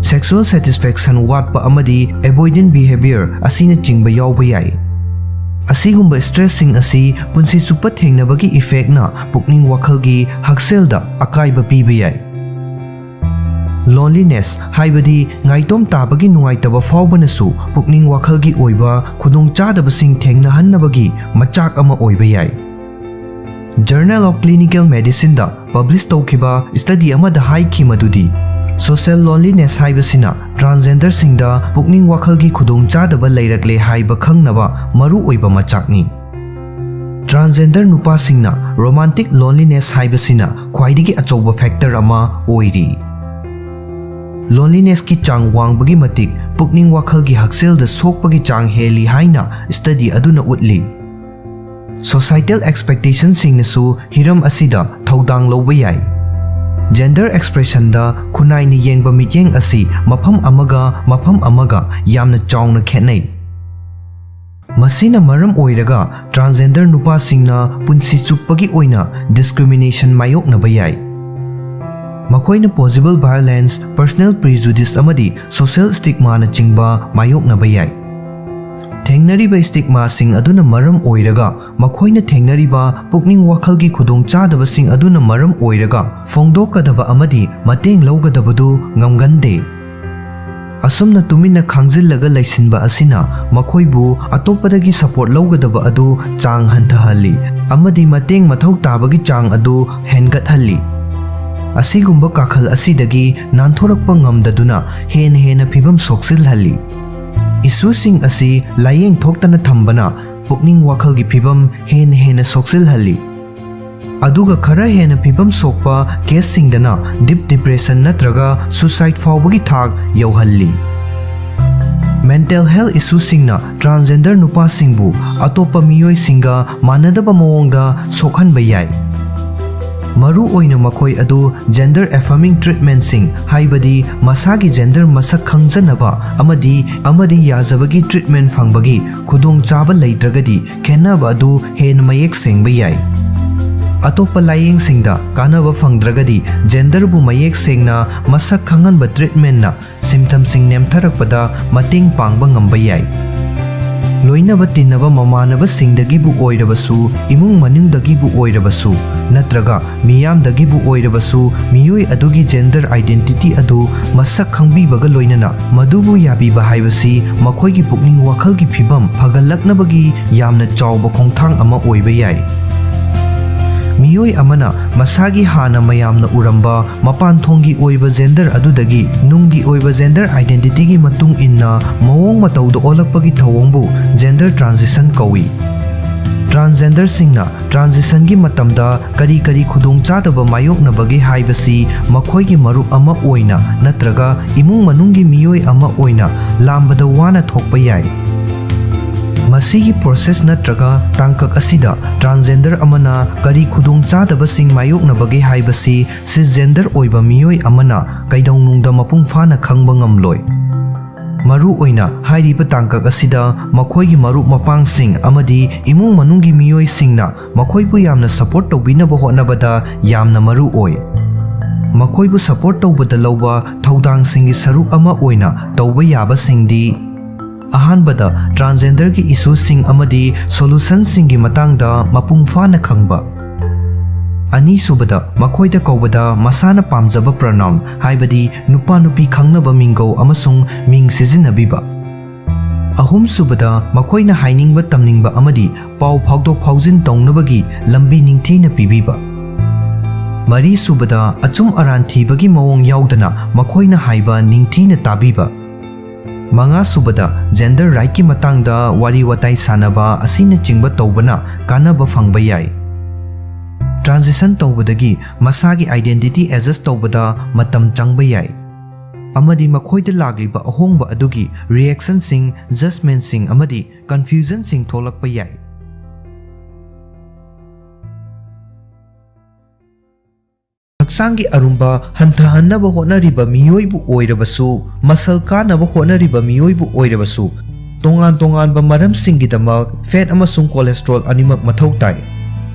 sexual satisfaction ꯋꯥꯠꯄ ꯑꯃꯗꯤ avoidant behavior ꯑꯁꯤꯅꯆꯤꯡꯕ ꯌꯥꯎꯕ ꯌꯥꯏ꯫ ꯑꯁꯤꯒꯨꯝꯕ stressꯁꯤꯡ ꯑꯁꯤ ꯄꯨꯟꯁꯤ ꯆꯨꯞꯄ ꯊꯦꯡꯅꯕꯒꯤ effectꯅ ꯄꯨꯛꯅꯤꯡ ꯋꯥꯈꯜꯒꯤ ꯍꯛꯁꯦꯜꯗ ꯑꯀꯥꯏꯕ ꯄꯤꯕ ꯌꯥꯏ꯫ Loneliness ꯍꯥꯏꯕꯗꯤ ꯉꯥꯏꯇꯣꯝ ꯇꯥꯕꯒꯤ ꯅꯨꯡꯉꯥꯏꯇꯕ ꯐꯥꯎꯕꯅꯁꯨ ꯄꯨꯛꯅꯤꯡ ꯋꯥꯈꯜꯒꯤ ꯑꯣꯏꯕ ꯈꯨꯗꯣꯡꯆꯥꯗꯕꯁꯤꯡ ꯊꯦꯡꯅꯍꯟꯅꯕꯒꯤ ꯃꯆꯥꯛ ꯑꯃ ꯑꯣꯏꯕ ꯌꯥꯏ꯫ Journal of Clinical Medicineꯗ publish ꯇꯧꯈꯤꯕ study ꯑꯃꯗ ꯍꯥꯏꯈꯤ ꯃꯗꯨꯗꯤ, social loneliness ꯍꯥꯏꯕꯁꯤꯅ transgenderꯁꯤꯡꯗ ꯄꯨꯛꯅꯤꯡ ꯋꯥꯈꯜꯒꯤ ꯈꯨꯗꯣꯡꯆꯥꯗꯕ ꯂꯩꯔꯛꯂꯦ ꯍꯥꯏꯕ ꯈꯪꯅꯕ ꯃꯔꯨꯑꯣꯏꯕ ꯃꯆꯥꯛꯅꯤ꯫ Transgender ꯅꯨꯄꯥꯁꯤꯡꯅ romantic loneliness ꯍꯥꯏꯕꯁꯤꯅ ꯈ꯭ꯋꯥꯏꯗꯒꯤ ꯑꯆꯧꯕ factor ꯑꯃ ꯑꯣꯏꯔꯤ꯫ Lonelinessꯀꯤ ꯆꯥꯡ ꯋꯥꯡꯕꯒꯤ ꯃꯇꯤꯛ ꯄꯨꯛꯅꯤꯡ ꯋꯥꯈꯜꯒꯤ ꯍꯛꯁꯦꯜꯗ ꯁꯣꯛꯄꯒꯤ ꯆꯥꯡ ꯍꯦꯜꯂꯤ ꯍꯥꯏꯅ study ꯑꯗꯨꯅ ꯎꯠꯂꯤ꯫ Societal expectationꯁꯤꯡꯅꯁꯨ ꯍꯤꯔꯝ ꯑꯁꯤꯗ ꯊꯧꯗꯥꯡ ꯂꯧꯕ ꯌꯥꯏ꯫ Gender expressionꯗ ꯈꯨꯟꯅꯥꯏꯅ ꯌꯦꯡꯕ ꯃꯤꯠꯌꯦꯡ ꯑꯁꯤ ꯃꯐꯝ ꯑꯃꯒ ꯃꯐꯝ ꯑꯃꯒ ꯌꯥꯝꯅ ꯆꯥꯎꯅ ꯈꯦꯠꯅꯩ꯫ ꯃꯁꯤꯅ ꯃꯔꯝ ꯑꯣꯏꯔꯒ transgender ꯅꯨꯄꯥꯁꯤꯡꯅ ꯄꯨꯟꯁꯤ ꯆꯨꯞꯄꯒꯤ ꯑꯣꯏꯅ discrimination ꯃꯥꯌꯣꯛꯅꯕ ꯌꯥꯏ꯫ ꯃꯈꯣꯏꯅ possible violence, personal prejudice ꯑꯃꯗꯤ social stigmaꯅꯆꯤꯡꯕ ꯃꯥꯌꯣꯛꯅꯕ ꯌꯥꯏ꯫ ꯊꯦꯡꯅꯔꯤꯕ stigmaꯁꯤꯡ ꯑꯗꯨꯅ ꯃꯔꯝ ꯑꯣꯏꯔꯒ ꯃꯈꯣꯏꯅ ꯊꯦꯡꯅꯔꯤꯕ ꯄꯨꯛꯅꯤꯡ ꯋꯥꯈꯜꯒꯤ ꯈꯨꯗꯣꯡꯆꯥꯗꯕꯁꯤꯡ ꯑꯗꯨꯅ ꯃꯔꯝ ꯑꯣꯏꯔꯒ ꯐꯣꯡꯗꯣꯛꯀꯗꯕ ꯑꯃꯗꯤ ꯃꯇꯦꯡ ꯂꯧꯒꯗꯕꯗꯨ ꯉꯝꯒꯟꯗꯦ꯫ ꯑꯁꯨꯝꯅ ꯇꯨꯃꯤꯟꯅ ꯈꯥꯡꯖꯤꯜꯂꯒ ꯂꯩꯁꯤꯟꯕ ꯑꯁꯤꯅ ꯃꯈꯣꯏꯕꯨ ꯑꯇꯣꯞꯄꯗꯒꯤ support ꯂꯧꯒꯗꯕ ꯑꯗꯨ ꯆꯥꯡ ꯍꯟꯊꯍꯜꯂꯤ ꯑꯃꯗꯤ ꯃꯇꯦꯡ ꯃꯊꯧ ꯇꯥꯕꯒꯤ ꯆꯥꯡ ꯑꯗꯨ ꯍꯦꯟꯒꯠꯍꯜꯂꯤ꯫ ꯑꯁꯤꯒꯨꯝꯕ ꯀꯥꯈꯜ ꯑꯁꯤꯗꯒꯤ ꯅꯥꯟꯊꯣꯔꯛꯄ ꯉꯝꯗꯗꯨꯅ ꯍꯦꯟꯅ ꯍꯦꯟꯅ ꯐꯤꯕꯝ ꯁꯣꯛꯆꯤꯜꯍꯜꯂꯤ꯫ Issueꯁꯤꯡ ꯑꯁꯤ ꯂꯥꯏꯌꯦꯡ ꯊꯣꯛꯇꯅ ꯊꯝꯕꯅ ꯄꯨꯛꯅꯤꯡ ꯋꯥꯈꯜꯒꯤ ꯐꯤꯕꯝ ꯍꯦꯟꯅ ꯍꯦꯟꯅ ꯁꯣꯛꯆꯤꯜꯍꯜꯂꯤ꯫ ꯑꯗꯨꯒ ꯈꯔ ꯍꯦꯟꯅ ꯐꯤꯕꯝ ꯁꯣꯛꯄ caseꯁꯤꯡꯗꯅ deep depression ꯅꯠꯇ꯭ꯔꯒ suicide ꯐꯥꯎꯕꯒꯤ ꯊꯥꯛ ꯌꯧꯍꯜꯂꯤ꯫ Mental health issueꯁꯤꯡꯅ transgender ꯅꯨꯄꯥꯁꯤꯡꯕꯨ ꯑꯇꯣꯞꯄ ꯃꯤꯑꯣꯏꯁꯤꯡꯒ ꯃꯥꯟꯅꯗꯕ ꯃꯑꯣꯡꯗ ꯁꯣꯛꯍꯟꯕ ꯌꯥꯏ꯫ ꯃꯔꯨ ꯑꯣꯏꯅ ꯃꯈꯣꯏ ꯑꯗꯨ gender affirming treatmentꯁꯤꯡ, ꯍꯥꯏꯕꯗꯤ ꯃꯁꯥꯒꯤ gender ꯃꯁꯛ ꯈꯪꯖꯅꯕ ꯑꯃꯗꯤ, ꯑꯃꯗꯤ ꯌꯥꯖꯕꯒꯤ treatment ꯐꯪꯕꯒꯤ ꯈꯨꯗꯣꯡꯆꯥꯕ ꯂꯩꯇ꯭ꯔꯒꯗꯤ, ꯈꯦꯠꯅꯕ ꯑꯗꯨ ꯍꯦꯟꯅ ꯃꯌꯦꯛ ꯁꯦꯡꯕ ꯌꯥꯏ꯫ ꯑꯇꯣꯞꯄ ꯂꯥꯏꯌꯦꯡꯁꯤꯡꯗ ꯀꯥꯟꯅꯕ ꯐꯪꯗ꯭ꯔꯒꯗꯤ, genderꯕꯨ ꯃꯌꯦꯛ ꯁꯦꯡꯅ ꯃꯁꯛ ꯈꯪꯍꯟꯕ treatmentꯅ symptomꯁꯤꯡ ꯅꯦꯝꯊꯔꯛꯄꯗ ꯃꯇꯦꯡ ꯄꯥꯡꯕ ꯉꯝꯕ ꯌꯥꯏ꯫ ꯂꯣꯏꯅꯕ ꯇꯤꯟꯅꯕ ꯃꯃꯥꯟꯅꯕꯁꯤꯡꯗꯒꯤꯕꯨ ꯑꯣꯏꯔꯕꯁꯨ, ꯏꯃꯨꯡ ꯃꯅꯨꯡꯗꯒꯤꯕꯨ ꯑꯣꯏꯔꯕꯁꯨ, ꯅꯠꯇ꯭ꯔꯒ ꯃꯤꯌꯥꯝꯗꯒꯤꯕꯨ ꯑꯣꯏꯔꯕꯁꯨ, ꯃꯤꯑꯣꯏ ꯑꯗꯨꯒꯤ gender identity ꯑꯗꯨ ꯃꯁꯛ ꯈꯪꯕꯤꯕꯒ ꯂꯣꯏꯅꯅ ꯃꯗꯨꯕꯨ ꯌꯥꯕꯤꯕ ꯍꯥꯏꯕꯁꯤ ꯃꯈꯣꯏꯒꯤ ꯄꯨꯛꯅꯤꯡ ꯋꯥꯈꯜꯒꯤ ꯐꯤꯕꯝ ꯐꯒꯠꯂꯛꯅꯕꯒꯤ ꯌꯥꯝꯅ ꯆꯥꯎꯕ ꯈꯣꯡꯊꯥꯡ ꯑꯃ ꯑꯣꯏꯕ ꯌꯥꯏ꯫ ꯃꯤꯑꯣꯏ ꯑꯃꯅ ꯃꯁꯥꯒꯤ ꯍꯥꯟꯅ ꯃꯌꯥꯝꯅ ꯎꯔꯝꯕ ꯃꯄꯥꯟ ꯊꯣꯡꯒꯤ ꯑꯣꯏꯕ gender ꯑꯗꯨꯗꯒꯤ ꯅꯨꯡꯒꯤ ꯑꯣꯏꯕ gender identityꯒꯤ ꯃꯇꯨꯡ ꯏꯟꯅ ꯃꯑꯣꯡ ꯃꯇꯧꯗ ꯑꯣꯜꯂꯛꯄꯒꯤ ꯊꯧꯑꯣꯡꯕꯨ gender transition ꯀꯧꯏ꯫ Transgenderꯁꯤꯡꯅ transitionꯒꯤ ꯃꯇꯝꯗ ꯀꯔꯤ ꯀꯔꯤ ꯈꯨꯗꯣꯡꯆꯥꯗꯕ ꯃꯥꯌꯣꯛꯅꯕꯒꯦ ꯍꯥꯏꯕꯁꯤ ꯃꯈꯣꯏꯒꯤ ꯃꯔꯨꯞ ꯑꯃ ꯑꯣꯏꯅ ꯅꯠꯇ꯭ꯔꯒ ꯏꯃꯨꯡ ꯃꯅꯨꯡꯒꯤ ꯃꯤꯑꯣꯏ ꯑꯃ ꯑꯣꯏꯅ ꯂꯥꯝꯕꯗ ꯋꯥꯅ ꯊꯣꯛꯄ ꯌꯥꯏ꯫ ꯃꯁꯤꯒꯤ ꯄ꯭ꯔꯣꯁꯦꯁ ꯅꯠꯇ꯭ꯔꯒ ꯇꯥꯡꯀꯛ ꯑꯁꯤꯗ ꯇ꯭ꯔꯥꯟꯁꯖꯦꯟꯗꯔ ꯑꯃꯅ ꯀꯔꯤ ꯈꯨꯗꯣꯡꯆꯥꯗꯕꯁꯤꯡ ꯃꯥꯌꯣꯛꯅꯕꯒꯦ ꯍꯥꯏꯕꯁꯤ ꯁꯤꯁꯖꯦꯟꯗꯔ ꯑꯣꯏꯕ ꯃꯤꯑꯣꯏ ꯑꯃꯅ ꯀꯩꯗꯧꯅꯨꯡꯗ ꯃꯄꯨꯡ ꯐꯥꯅ ꯈꯪꯕ ꯉꯝꯂꯣꯏ꯫ ꯃꯔꯨ ꯑꯣꯏꯅ ꯍꯥꯏꯔꯤꯕ ꯇꯥꯡꯀꯛ ꯑꯁꯤꯗ ꯃꯈꯣꯏꯒꯤ ꯃꯔꯨꯞ ꯃꯄꯥꯡꯁꯤꯡ ꯑꯃꯗꯤ ꯏꯃꯨꯡ ꯃꯅꯨꯡꯒꯤ ꯃꯤꯑꯣꯏꯁꯤꯡꯅ ꯃꯈꯣꯏꯕꯨ ꯌꯥꯝꯅ ꯁꯄꯣꯔꯠ ꯇꯧꯕꯤꯅꯕ ꯍꯣꯠꯅꯕꯗ ꯌꯥꯝꯅ ꯃꯔꯨ ꯑꯣꯏ꯫ ꯃꯈꯣꯏꯕꯨ ꯁꯄꯣꯔꯠ ꯇꯧꯕꯗ ꯂꯧꯕ ꯊꯧꯗꯥꯡꯁꯤꯡꯒꯤ ꯁꯔꯨꯛ ꯑꯃ ꯑꯣꯏꯅ ꯇꯧꯕ ꯌꯥꯕꯁꯤꯡꯗꯤ: ꯑꯍꯥꯟꯕꯗ, ꯇ꯭ꯔꯥꯟꯁꯖꯦꯟꯗꯔꯒꯤ ꯏꯁꯨꯁꯤꯡ ꯑꯃꯗꯤ ꯁꯣꯂꯨꯁꯟꯁꯤꯡꯒꯤ ꯃꯇꯥꯡꯗ ꯃꯄꯨꯡ ꯐꯥꯅ ꯈꯪꯕ꯫ ꯑꯅꯤꯁꯨꯕꯗ, ꯃꯈꯣꯏꯗ ꯀꯧꯕꯗ ꯃꯁꯥꯅ ꯄꯥꯝꯖꯕ ꯄ꯭ꯔꯣꯅꯥꯎꯟ, ꯍꯥꯏꯕꯗꯤ ꯅꯨꯄꯥ ꯅꯨꯄꯤ ꯈꯪꯅꯕ ꯃꯤꯡꯒꯧ ꯑꯃꯁꯨꯡ ꯃꯤꯡ ꯁꯤꯖꯤꯟꯅꯕꯤꯕ꯫ ꯑꯍꯨꯝꯁꯨꯕꯗ, ꯃꯈꯣꯏꯅ ꯍꯥꯏꯅꯤꯡꯕ ꯇꯝꯅꯤꯡꯕ ꯑꯃꯗꯤ ꯄꯥꯎ ꯐꯥꯎꯗꯣꯛ ꯐꯥꯎꯖꯤꯟ ꯇꯧꯅꯕꯒꯤ ꯂꯝꯕꯤ ꯅꯤꯡꯊꯤꯅ ꯄꯤꯕꯤꯕ꯫ ꯃꯔꯤꯁꯨꯕꯗ, ꯑꯆꯨꯝ ꯑꯔꯥꯟ ꯊꯤꯕꯒꯤ ꯃꯑꯣꯡ ꯌꯥꯎꯗꯅ ꯃꯈꯣꯏꯅ ꯍꯥꯏꯕ ꯅꯤꯡꯊꯤꯅ ꯇꯥꯕꯤꯕ꯫ ꯃꯉꯥꯁꯨꯕꯗ, ꯖꯦꯟꯗꯔ ꯔꯥꯏꯠꯀꯤ ꯃꯇꯥꯡꯗ ꯋꯥꯔꯤ ꯋꯥꯇꯥꯏ ꯁꯥꯟꯅꯕ ꯑꯁꯤꯅꯆꯤꯡꯕ ꯇꯧꯕꯅ ꯀꯥꯟꯅꯕ ꯐꯪꯕ ꯌꯥꯏ꯫ ꯇ꯭ꯔꯥꯟꯖꯤꯁꯟ ꯇꯧꯕꯗꯒꯤ ꯃꯁꯥꯒꯤ ꯑꯥꯏꯗꯦꯟꯇꯤꯇꯤ ꯑꯦꯗꯖꯁ ꯇꯧꯕꯗ ꯃꯇꯝ ꯆꯪꯕ ꯌꯥꯏ, ꯑꯃꯗꯤ ꯃꯈꯣꯏꯗ ꯂꯥꯛꯂꯤꯕ ꯑꯍꯣꯡꯕ ꯑꯗꯨꯒꯤ ꯔꯤꯑꯦꯛꯁꯟꯁꯤꯡ, ꯖꯖꯃꯦꯟꯠꯁꯤꯡ, ꯑꯃꯗꯤ ꯀꯟꯐ꯭ꯌꯨꯖꯟꯁꯤꯡ ꯊꯣꯛꯂꯛꯄ ꯌꯥꯏ꯫ ꯍꯛꯆꯥꯡꯒꯤ ꯑꯔꯨꯝꯕ ꯍꯟꯊꯍꯟꯅꯕ ꯍꯣꯠꯅꯔꯤꯕ ꯃꯤꯑꯣꯏꯕꯨ ꯑꯣꯏꯔꯕꯁꯨ, ꯃꯁꯜ ꯀꯥꯅꯕ ꯍꯣꯠꯅꯔꯤꯕ ꯃꯤꯑꯣꯏꯕꯨ ꯑꯣꯏꯔꯕꯁꯨ, ꯇꯣꯉꯥꯟ ꯇꯣꯉꯥꯟꯕ ꯃꯔꯝꯁꯤꯡꯒꯤꯗꯃꯛ ꯐꯦꯠ ꯑꯃꯁꯨꯡ ꯀꯣꯂꯦꯁꯇ꯭ꯔꯣꯜ ꯑꯅꯤꯃꯛ ꯃꯊꯧ ꯇꯥꯏ꯫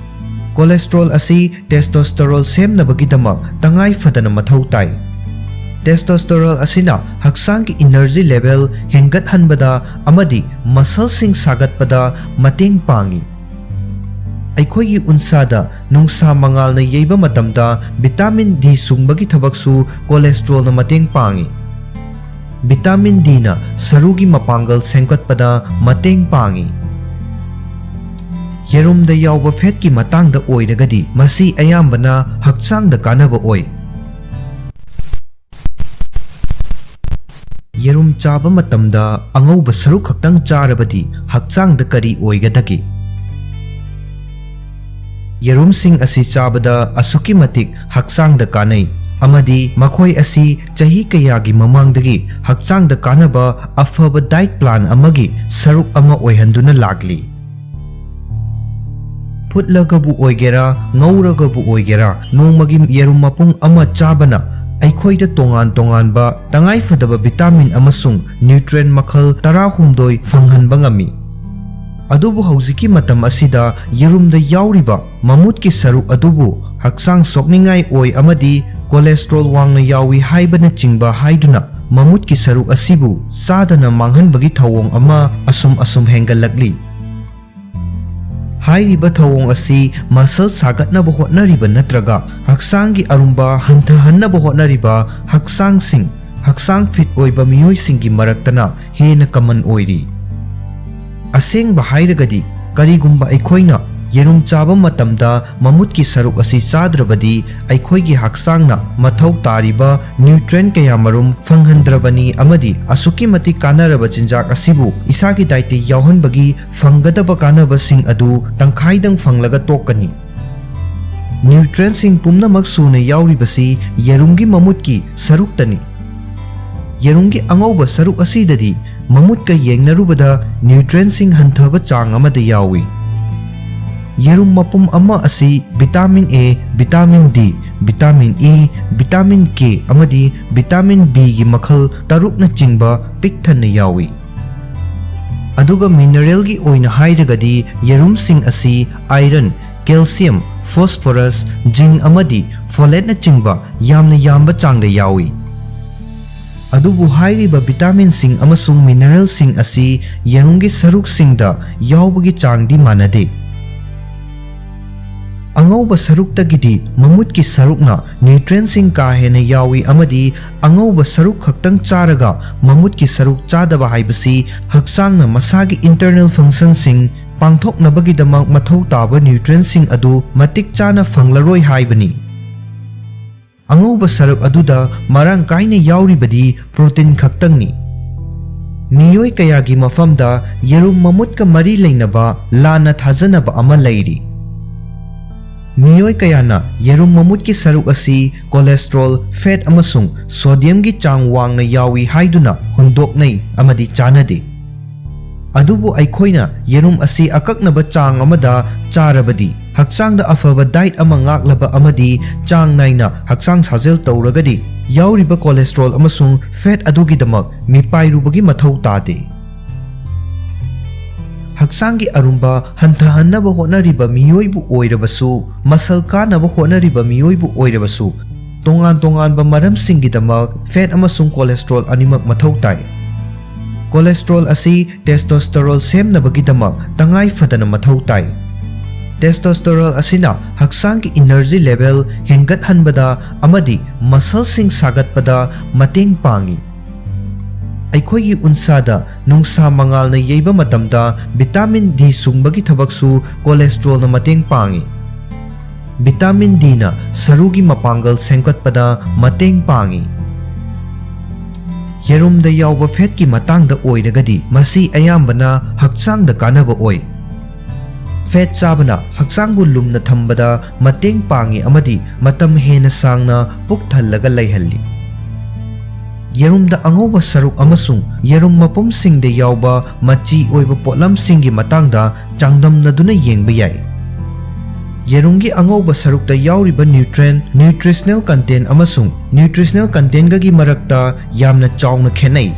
ꯀꯣꯂꯦꯁꯇ꯭ꯔꯣꯜ ꯑꯁꯤ ꯇꯦꯁꯇꯣꯁꯇꯦꯔꯣꯜ ꯁꯦꯝꯅꯕꯒꯤꯗꯃꯛ ꯇꯉꯥꯏ ꯐꯗꯅ ꯃꯊꯧ ꯇꯥꯏ꯫ ꯇꯦꯁꯇꯣꯁꯇꯦꯔꯣꯜ ꯑꯁꯤꯅ ꯍꯛꯆꯥꯡꯒꯤ ꯏꯅꯔꯖꯤ ꯂꯦꯚꯦꯜ ꯍꯦꯟꯒꯠꯍꯟꯕꯗ ꯑꯃꯗꯤ ꯃꯁꯜꯁꯤꯡ ꯁꯥꯒꯠꯄꯗ ꯃꯇꯦꯡ ꯄꯥꯡꯏ꯫ ꯑꯩꯈꯣꯏꯒꯤ ꯎꯟꯁꯥꯗ ꯅꯨꯡꯁꯥ ꯃꯉꯥꯜꯅ ꯌꯩꯕ ꯃꯇꯝꯗ ꯚꯤꯇꯥꯃꯤꯟ ꯗꯤ ꯁꯨꯡꯕꯒꯤ ꯊꯕꯛꯁꯨ ꯀꯣꯂꯦꯁꯇ꯭ꯔꯣꯜꯅ ꯃꯇꯦꯡ ꯄꯥꯡꯏ꯫ ꯚꯤꯇꯥꯃꯤꯟ ꯗꯤꯅ ꯁꯔꯨꯒꯤ ꯃꯄꯥꯡꯒꯜ ꯁꯦꯝꯒꯠꯄꯗ ꯃꯇꯦꯡ ꯄꯥꯡꯏ꯫ ꯌꯦꯔꯨꯝꯗ ꯌꯥꯎꯕ ꯐꯦꯠꯀꯤ ꯃꯇꯥꯡꯗ ꯑꯣꯏꯔꯒꯗꯤ, ꯃꯁꯤ ꯑꯌꯥꯝꯕꯅ ꯍꯛꯆꯥꯡꯗ ꯀꯥꯟꯅꯕ ꯑꯣꯏ꯫ ꯌꯦꯔꯨꯝ ꯆꯥꯕ ꯃꯇꯝꯗ ꯑꯉꯧꯕ ꯁꯔꯨꯛ ꯈꯛꯇꯪ ꯆꯥꯔꯕꯗꯤ ꯍꯛꯆꯥꯡꯗ ꯀꯔꯤ ꯑꯣꯏꯒꯗꯒꯦ? ꯌꯦꯔꯨꯝꯁꯤꯡ ꯑꯁꯤ ꯆꯥꯕꯗ ꯑꯁꯨꯛꯀꯤ ꯃꯇꯤꯛ ꯍꯛꯆꯥꯡꯗ ꯀꯥꯟꯅꯩ, ꯑꯃꯗꯤ ꯃꯈꯣꯏ ꯑꯁꯤ ꯆꯍꯤ ꯀꯌꯥꯒꯤ ꯃꯃꯥꯡꯗꯒꯤ ꯍꯛꯆꯥꯡꯗ ꯀꯥꯟꯅꯕ ꯑꯐꯕ diet plan ꯑꯃꯒꯤ ꯁꯔꯨꯛ ꯑꯃ ꯑꯣꯏꯍꯟꯗꯨꯅ ꯂꯥꯛꯂꯤ꯫ ꯐꯨꯠꯂꯒꯕꯨ ꯑꯣꯏꯒꯦꯔꯥ, ꯉꯧꯔꯒꯕꯨ ꯑꯣꯏꯒꯦꯔꯥ, ꯅꯣꯡꯃꯒꯤ ꯌꯦꯔꯨꯝ ꯃꯄꯨꯝ ꯑꯃ ꯆꯥꯕꯅ ꯑꯩꯈꯣꯏꯗ ꯇꯣꯉꯥꯟ ꯇꯣꯉꯥꯟꯕ ꯇꯉꯥꯏꯐꯗꯕ vitamin ꯑꯃꯁꯨꯡ nutrient ꯃꯈꯜ ꯇꯔꯥꯍꯨꯝꯗꯣꯏ ꯐꯪꯍꯟꯕ ꯉꯝꯃꯤ꯫ ꯑꯗꯨꯕꯨ ꯍꯧꯖꯤꯛꯀꯤ ꯃꯇꯝ ꯑꯁꯤꯗ ꯌꯦꯔꯨꯝꯗ ꯌꯥꯎꯔꯤꯕ ꯃꯃꯨꯠꯀꯤ ꯁꯔꯨꯛ ꯑꯗꯨꯕꯨ ꯍꯛꯆꯥꯡ ꯁꯣꯛꯅꯤꯡꯉꯥꯏ ꯑꯣꯏ ꯑꯃꯗꯤ cholesterol ꯋꯥꯡꯅ ꯌꯥꯎꯏ ꯍꯥꯏꯕꯅꯆꯤꯡꯕ ꯍꯥꯏꯗꯨꯅ ꯃꯃꯨꯠꯀꯤ ꯁꯔꯨꯛ ꯑꯁꯤꯕꯨ ꯆꯥꯗꯅ ꯃꯥꯡꯍꯟꯕꯒꯤ ꯊꯧꯑꯣꯡ ꯑꯃ ꯑꯁꯨꯝ ꯑꯁꯨꯝ ꯍꯦꯟꯒꯠꯂꯛꯂꯤ꯫ ꯍꯥꯏꯔꯤꯕ ꯊꯧꯑꯣꯡ ꯑꯁꯤ muscle ꯁꯥꯒꯠꯅꯕ ꯍꯣꯠꯅꯔꯤꯕ ꯅꯠꯇ꯭ꯔꯒ ꯍꯛꯆꯥꯡꯒꯤ ꯑꯔꯨꯝꯕ ꯍꯟꯊꯍꯟꯅꯕ ꯍꯣꯠꯅꯔꯤꯕ ꯍꯛꯆꯥꯡꯁꯤꯡ, ꯍꯛꯆꯥꯡ fit ꯑꯣꯏꯕ ꯃꯤꯑꯣꯏꯁꯤꯡꯒꯤ ꯃꯔꯛꯇꯅ ꯍꯦꯟꯅ common ꯑꯣꯏꯔꯤ꯫ ꯑꯁꯦꯡꯕ ꯍꯥꯏꯔꯒꯗꯤ, ꯀꯔꯤꯒꯨꯝꯕ ꯑꯩꯈꯣꯏꯅ ꯌꯦꯔꯨꯝ ꯆꯥꯕ ꯃꯇꯝꯗ ꯃꯃꯨꯠꯀꯤ ꯁꯔꯨꯛ ꯑꯁꯤ ꯆꯥꯗ꯭ꯔꯕꯗꯤ, ꯑꯩꯈꯣꯏꯒꯤ ꯍꯛꯆꯥꯡꯅ ꯃꯊꯧ ꯇꯥꯔꯤꯕ nutrient ꯀꯌꯥꯃꯔꯨꯝ ꯐꯪꯍꯟꯗ꯭ꯔꯕꯅꯤ ꯑꯃꯗꯤ ꯑꯁꯨꯛꯀꯤ ꯃꯇꯤꯛ ꯀꯥꯟꯅꯔꯕ ꯆꯤꯟꯖꯥꯛ ꯑꯁꯤꯕꯨ ꯏꯁꯥꯒꯤ dietꯇ ꯌꯥꯎꯍꯟꯕꯒꯤ ꯐꯪꯒꯗꯕ ꯀꯥꯟꯅꯕꯁꯤꯡ ꯑꯗꯨ ꯇꯪꯈꯥꯏꯗꯪ ꯐꯪꯂꯒ ꯇꯣꯛꯀꯅꯤ꯫ Nutrientꯁꯤꯡ ꯄꯨꯝꯅꯃꯛ ꯁꯨꯅ ꯌꯥꯎꯔꯤꯕꯁꯤ ꯌꯦꯔꯨꯝꯒꯤ ꯃꯃꯨꯠꯀꯤ ꯁꯔꯨꯛꯇꯅꯤ꯫ ꯌꯦꯔꯨꯝꯒꯤ ꯑꯉꯧꯕ ꯁꯔꯨꯛ ꯑꯁꯤꯗꯗꯤ ꯃꯃꯨꯠꯀ ꯌꯦꯡꯅꯔꯨꯕꯗ nutrientꯁꯤꯡ ꯍꯟꯊꯕ ꯆꯥꯡ ꯑꯃꯗ ꯌꯥꯎꯏ꯫ ꯌꯦꯔꯨꯝ ꯃꯄꯨꯝ ꯑꯃ ꯑꯁꯤ vitamin A, vitamin D, vitamin E, vitamin K ꯑꯃꯗꯤ vitamin Bꯒꯤ ꯃꯈꯜ ꯇꯔꯨꯛꯅꯆꯤꯡꯕ ꯄꯤꯛ ꯊꯟꯅ ꯌꯥꯎꯏ꯫ ꯑꯗꯨꯒ mineralꯒꯤ ꯑꯣꯏꯅ ꯍꯥꯏꯔꯒꯗꯤ ꯌꯦꯔꯨꯝꯁꯤꯡ ꯑꯁꯤ iron, calcium, phosphorus, zinc ꯑꯃꯗꯤ folateꯅꯆꯤꯡꯕ ꯌꯥꯝꯅ ꯌꯥꯝꯕ ꯆꯥꯡꯗ ꯌꯥꯎꯏ꯫ ꯑꯗꯨꯕꯨ ꯍꯥꯏꯔꯤꯕ vitaminꯁꯤꯡ ꯑꯃꯁꯨꯡ mineralꯁꯤꯡ ꯑꯁꯤ ꯌꯦꯔꯨꯝꯒꯤ ꯁꯔꯨꯛꯁꯤꯡꯗ ꯌꯥꯎꯕꯒꯤ ꯆꯥꯡꯗꯤ ꯃꯥꯟꯅꯗꯦ꯫ ꯑꯉꯧꯕ ꯁꯔꯨꯛꯇꯒꯤꯗꯤ ꯃꯃꯨꯠꯀꯤ ꯁꯔꯨꯛꯅ nutrientꯁꯤꯡ ꯀꯥ ꯍꯦꯟꯅ ꯌꯥꯎꯏ ꯑꯃꯗꯤ ꯑꯉꯧꯕ ꯁꯔꯨꯛ ꯈꯛꯇꯪ ꯆꯥꯔꯒ ꯃꯃꯨꯠꯀꯤ ꯁꯔꯨꯛ ꯆꯥꯗꯕ ꯍꯥꯏꯕꯁꯤ ꯍꯛꯆꯥꯡꯅ ꯃꯁꯥꯒꯤ internal functionꯁꯤꯡ ꯄꯥꯡꯊꯣꯛꯅꯕꯒꯤꯗꯃꯛ ꯃꯊꯧ ꯇꯥꯕ nutrientꯁꯤꯡ ꯑꯗꯨ ꯃꯇꯤꯛ ꯆꯥꯅ ꯐꯪꯂꯔꯣꯏ ꯍꯥꯏꯕꯅꯤ꯫ ꯑꯉꯧꯕ ꯁꯔꯨꯛ ꯑꯗꯨꯗ ꯃꯔꯥꯡ ꯀꯥꯏꯅ ꯌꯥꯎꯔꯤꯕꯗꯤ protein ꯈꯛꯇꯪꯅꯤ꯫ ꯃꯤꯑꯣꯏ ꯀꯌꯥꯒꯤ ꯃꯐꯝꯗ ꯌꯦꯔꯨꯝ ꯃꯃꯨꯠꯀ ꯃꯔꯤ ꯂꯩꯅꯕ ꯂꯥꯟꯅ ꯊꯥꯖꯅꯕ ꯑꯃ ꯂꯩꯔꯤ꯫ ꯃꯤꯑꯣꯏ ꯀꯌꯥꯅ ꯌꯦꯔꯨꯝ ꯃꯃꯨꯠꯀꯤ ꯁꯔꯨꯛ ꯑꯁꯤ cholesterol, fat ꯑꯃꯁꯨꯡ sodiumꯒꯤ ꯆꯥꯡ ꯋꯥꯡꯅ ꯌꯥꯎꯏ ꯍꯥꯏꯗꯨꯅ ꯍꯨꯟꯗꯣꯛꯅꯩ ꯑꯃꯗꯤ ꯆꯥꯅꯗꯦ꯫ ꯑꯗꯨꯕꯨ ꯑꯩꯈꯣꯏꯅ ꯌꯦꯔꯨꯝ ꯑꯁꯤ ꯑꯀꯛꯅꯕ ꯆꯥꯡ ꯑꯃꯗ ꯆꯥꯔꯕꯗꯤ, ꯍꯛꯆꯥꯡꯗ ꯑꯐꯕ diet ꯑꯃ ꯉꯥꯛꯂꯕ ꯑꯃꯗꯤ ꯆꯥꯡ ꯅꯥꯏꯅ ꯍꯛꯆꯥꯡ ꯁꯥꯖꯦꯜ ꯇꯧꯔꯒꯗꯤ, ꯌꯥꯎꯔꯤꯕ cholesterol ꯑꯃꯁꯨꯡ fat ꯑꯗꯨꯒꯤꯗꯃꯛ ꯃꯤꯄꯥꯏꯔꯨꯕꯒꯤ ꯃꯊꯧ ꯇꯥꯗꯦ꯫ ꯍꯛꯆꯥꯡꯒꯤ ꯑꯔꯨꯝꯕ ꯍꯟꯊꯍꯟꯅꯕ ꯍꯣꯠꯅꯔꯤꯕ ꯃꯤꯑꯣꯏꯕꯨ ꯑꯣꯏꯔꯕꯁꯨ, muscle ꯀꯥꯅꯕ ꯍꯣꯠꯅꯔꯤꯕ ꯃꯤꯑꯣꯏꯕꯨ ꯑꯣꯏꯔꯕꯁꯨ, ꯇꯣꯉꯥꯟ ꯇꯣꯉꯥꯟꯕ ꯃꯔꯝꯁꯤꯡꯒꯤꯗꯃꯛ fat ꯑꯃꯁꯨꯡ cholesterol ꯑꯅꯤꯃꯛ ꯃꯊꯧ ꯇꯥꯏ꯫ Cholesterol ꯑꯁꯤ testosterone ꯁꯦꯝꯅꯕꯒꯤꯗꯃꯛ ꯇꯉꯥꯏ ꯐꯗꯅ ꯃꯊꯧ ꯇꯥꯏ꯫ Testosterone ꯑꯁꯤꯅ ꯍꯛꯆꯥꯡꯒꯤ energy level ꯍꯦꯟꯒꯠꯍꯟꯕꯗ ꯑꯃꯗꯤ muscleꯁꯤꯡ ꯁꯥꯒꯠꯄꯗ ꯃꯇꯦꯡ ꯄꯥꯡꯏ꯫ ꯑꯩꯈꯣꯏꯒꯤ ꯎꯟꯁꯥꯗ ꯅꯨꯡꯁꯥ ꯃꯉꯥꯜꯅ ꯌꯩꯕ ꯃꯇꯝꯗ vitamin D ꯁꯨꯡꯕꯒꯤ ꯊꯕꯛꯁꯨ cholesterolꯅ ꯃꯇꯦꯡ ꯄꯥꯡꯏ꯫ Vitamin Dꯅ ꯁꯔꯨꯒꯤ ꯃꯄꯥꯡꯒꯜ ꯁꯦꯝꯒꯠꯄꯗ ꯃꯇꯦꯡ ꯄꯥꯡꯏ꯫ ꯌꯦꯔꯨꯝꯗ ꯌꯥꯎꯕ fatꯀꯤ ꯃꯇꯥꯡꯗ ꯑꯣꯏꯔꯒꯗꯤ, ꯃꯁꯤ ꯑꯌꯥꯝꯕꯅ ꯍꯛꯆꯥꯡꯗ ꯀꯥꯟꯅꯕ ꯑꯣꯏ꯫ Fat ꯆꯥꯕꯅ ꯍꯛꯆꯥꯡꯕꯨ ꯂꯨꯝꯅ ꯊꯝꯕꯗ ꯃꯇꯦꯡ ꯄꯥꯡꯏ ꯑꯃꯗꯤ ꯃꯇꯝ ꯍꯦꯟꯅ ꯁꯥꯡꯅ ꯄꯨꯛ ꯊꯜꯂꯒ ꯂꯩꯍꯜꯂꯤ꯫ ꯌꯦꯔꯨꯝꯗ ꯑꯉꯧꯕ ꯁꯔꯨꯛ ꯑꯃꯁꯨꯡ ꯌꯦꯔꯨꯝ ꯃꯄꯨꯝꯁꯤꯡꯗ ꯌꯥꯎꯕ ꯃꯆꯤ ꯑꯣꯏꯕ ꯄꯣꯠꯂꯝꯁꯤꯡꯒꯤ ꯃꯇꯥꯡꯗ ꯆꯥꯡꯗꯝꯅꯗꯨꯅ ꯌꯦꯡꯕ ꯌꯥꯏ꯫ ꯌꯦꯔꯨꯝꯒꯤ ꯑꯉꯧꯕ ꯁꯔꯨꯛꯇ ꯌꯥꯎꯔꯤꯕ nutrient, nutritional content ꯑꯃꯁꯨꯡ nutritional contentꯒꯒꯤ ꯃꯔꯛꯇ ꯌꯥꯝꯅ ꯆꯥꯎꯅ ꯈꯦꯠꯅꯩ꯫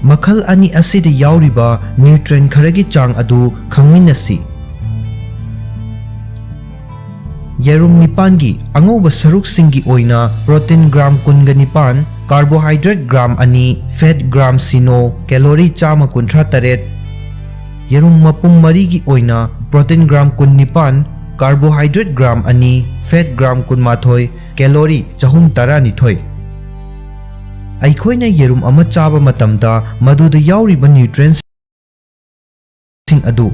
ꯃꯈꯜ ꯑꯅꯤ ꯑꯁꯤꯗ ꯌꯥꯎꯔꯤꯕ nutrient ꯈꯔꯒꯤ ꯆꯥꯡ ꯑꯗꯨ ꯈꯪꯃꯤꯟꯅꯁꯤ꯫ ꯌꯦꯔꯨꯝ ꯅꯤꯄꯥꯟꯒꯤ ꯑꯉꯧꯕ ꯁꯔꯨꯛꯁꯤꯡꯒꯤ ꯑꯣꯏꯅ protein gram ꯀꯨꯟꯒ ꯅꯤꯄꯥꯟ, carbohydrate gram ꯑꯅꯤ, fat gram ꯁꯤꯅꯣ, calorie ꯆꯥꯝꯃ ꯀꯨꯟꯊ꯭ꯔꯥ ꯇꯔꯦꯠ꯫ ꯌꯦꯔꯨꯝ ꯃꯄꯨꯝ ꯃꯔꯤꯒꯤ ꯑꯣꯏꯅ protein gram ꯀꯨꯟꯅꯤꯄꯥꯟ, carbohydrate gram ꯑꯅꯤ, fat gram ꯀꯨꯟꯃꯥꯊꯣꯏ, calorie ꯆꯍꯨꯝ ꯇꯔꯥꯅꯤꯊꯣꯏ꯫ ꯑꯩꯈꯣꯏꯅ ꯌꯦꯔꯨꯝ ꯑꯃ ꯆꯥꯕ ꯃꯇꯝꯗ ꯃꯗꯨꯗ ꯌꯥꯎꯔꯤꯕ nutrients ꯁꯤꯡ ꯑꯗꯨ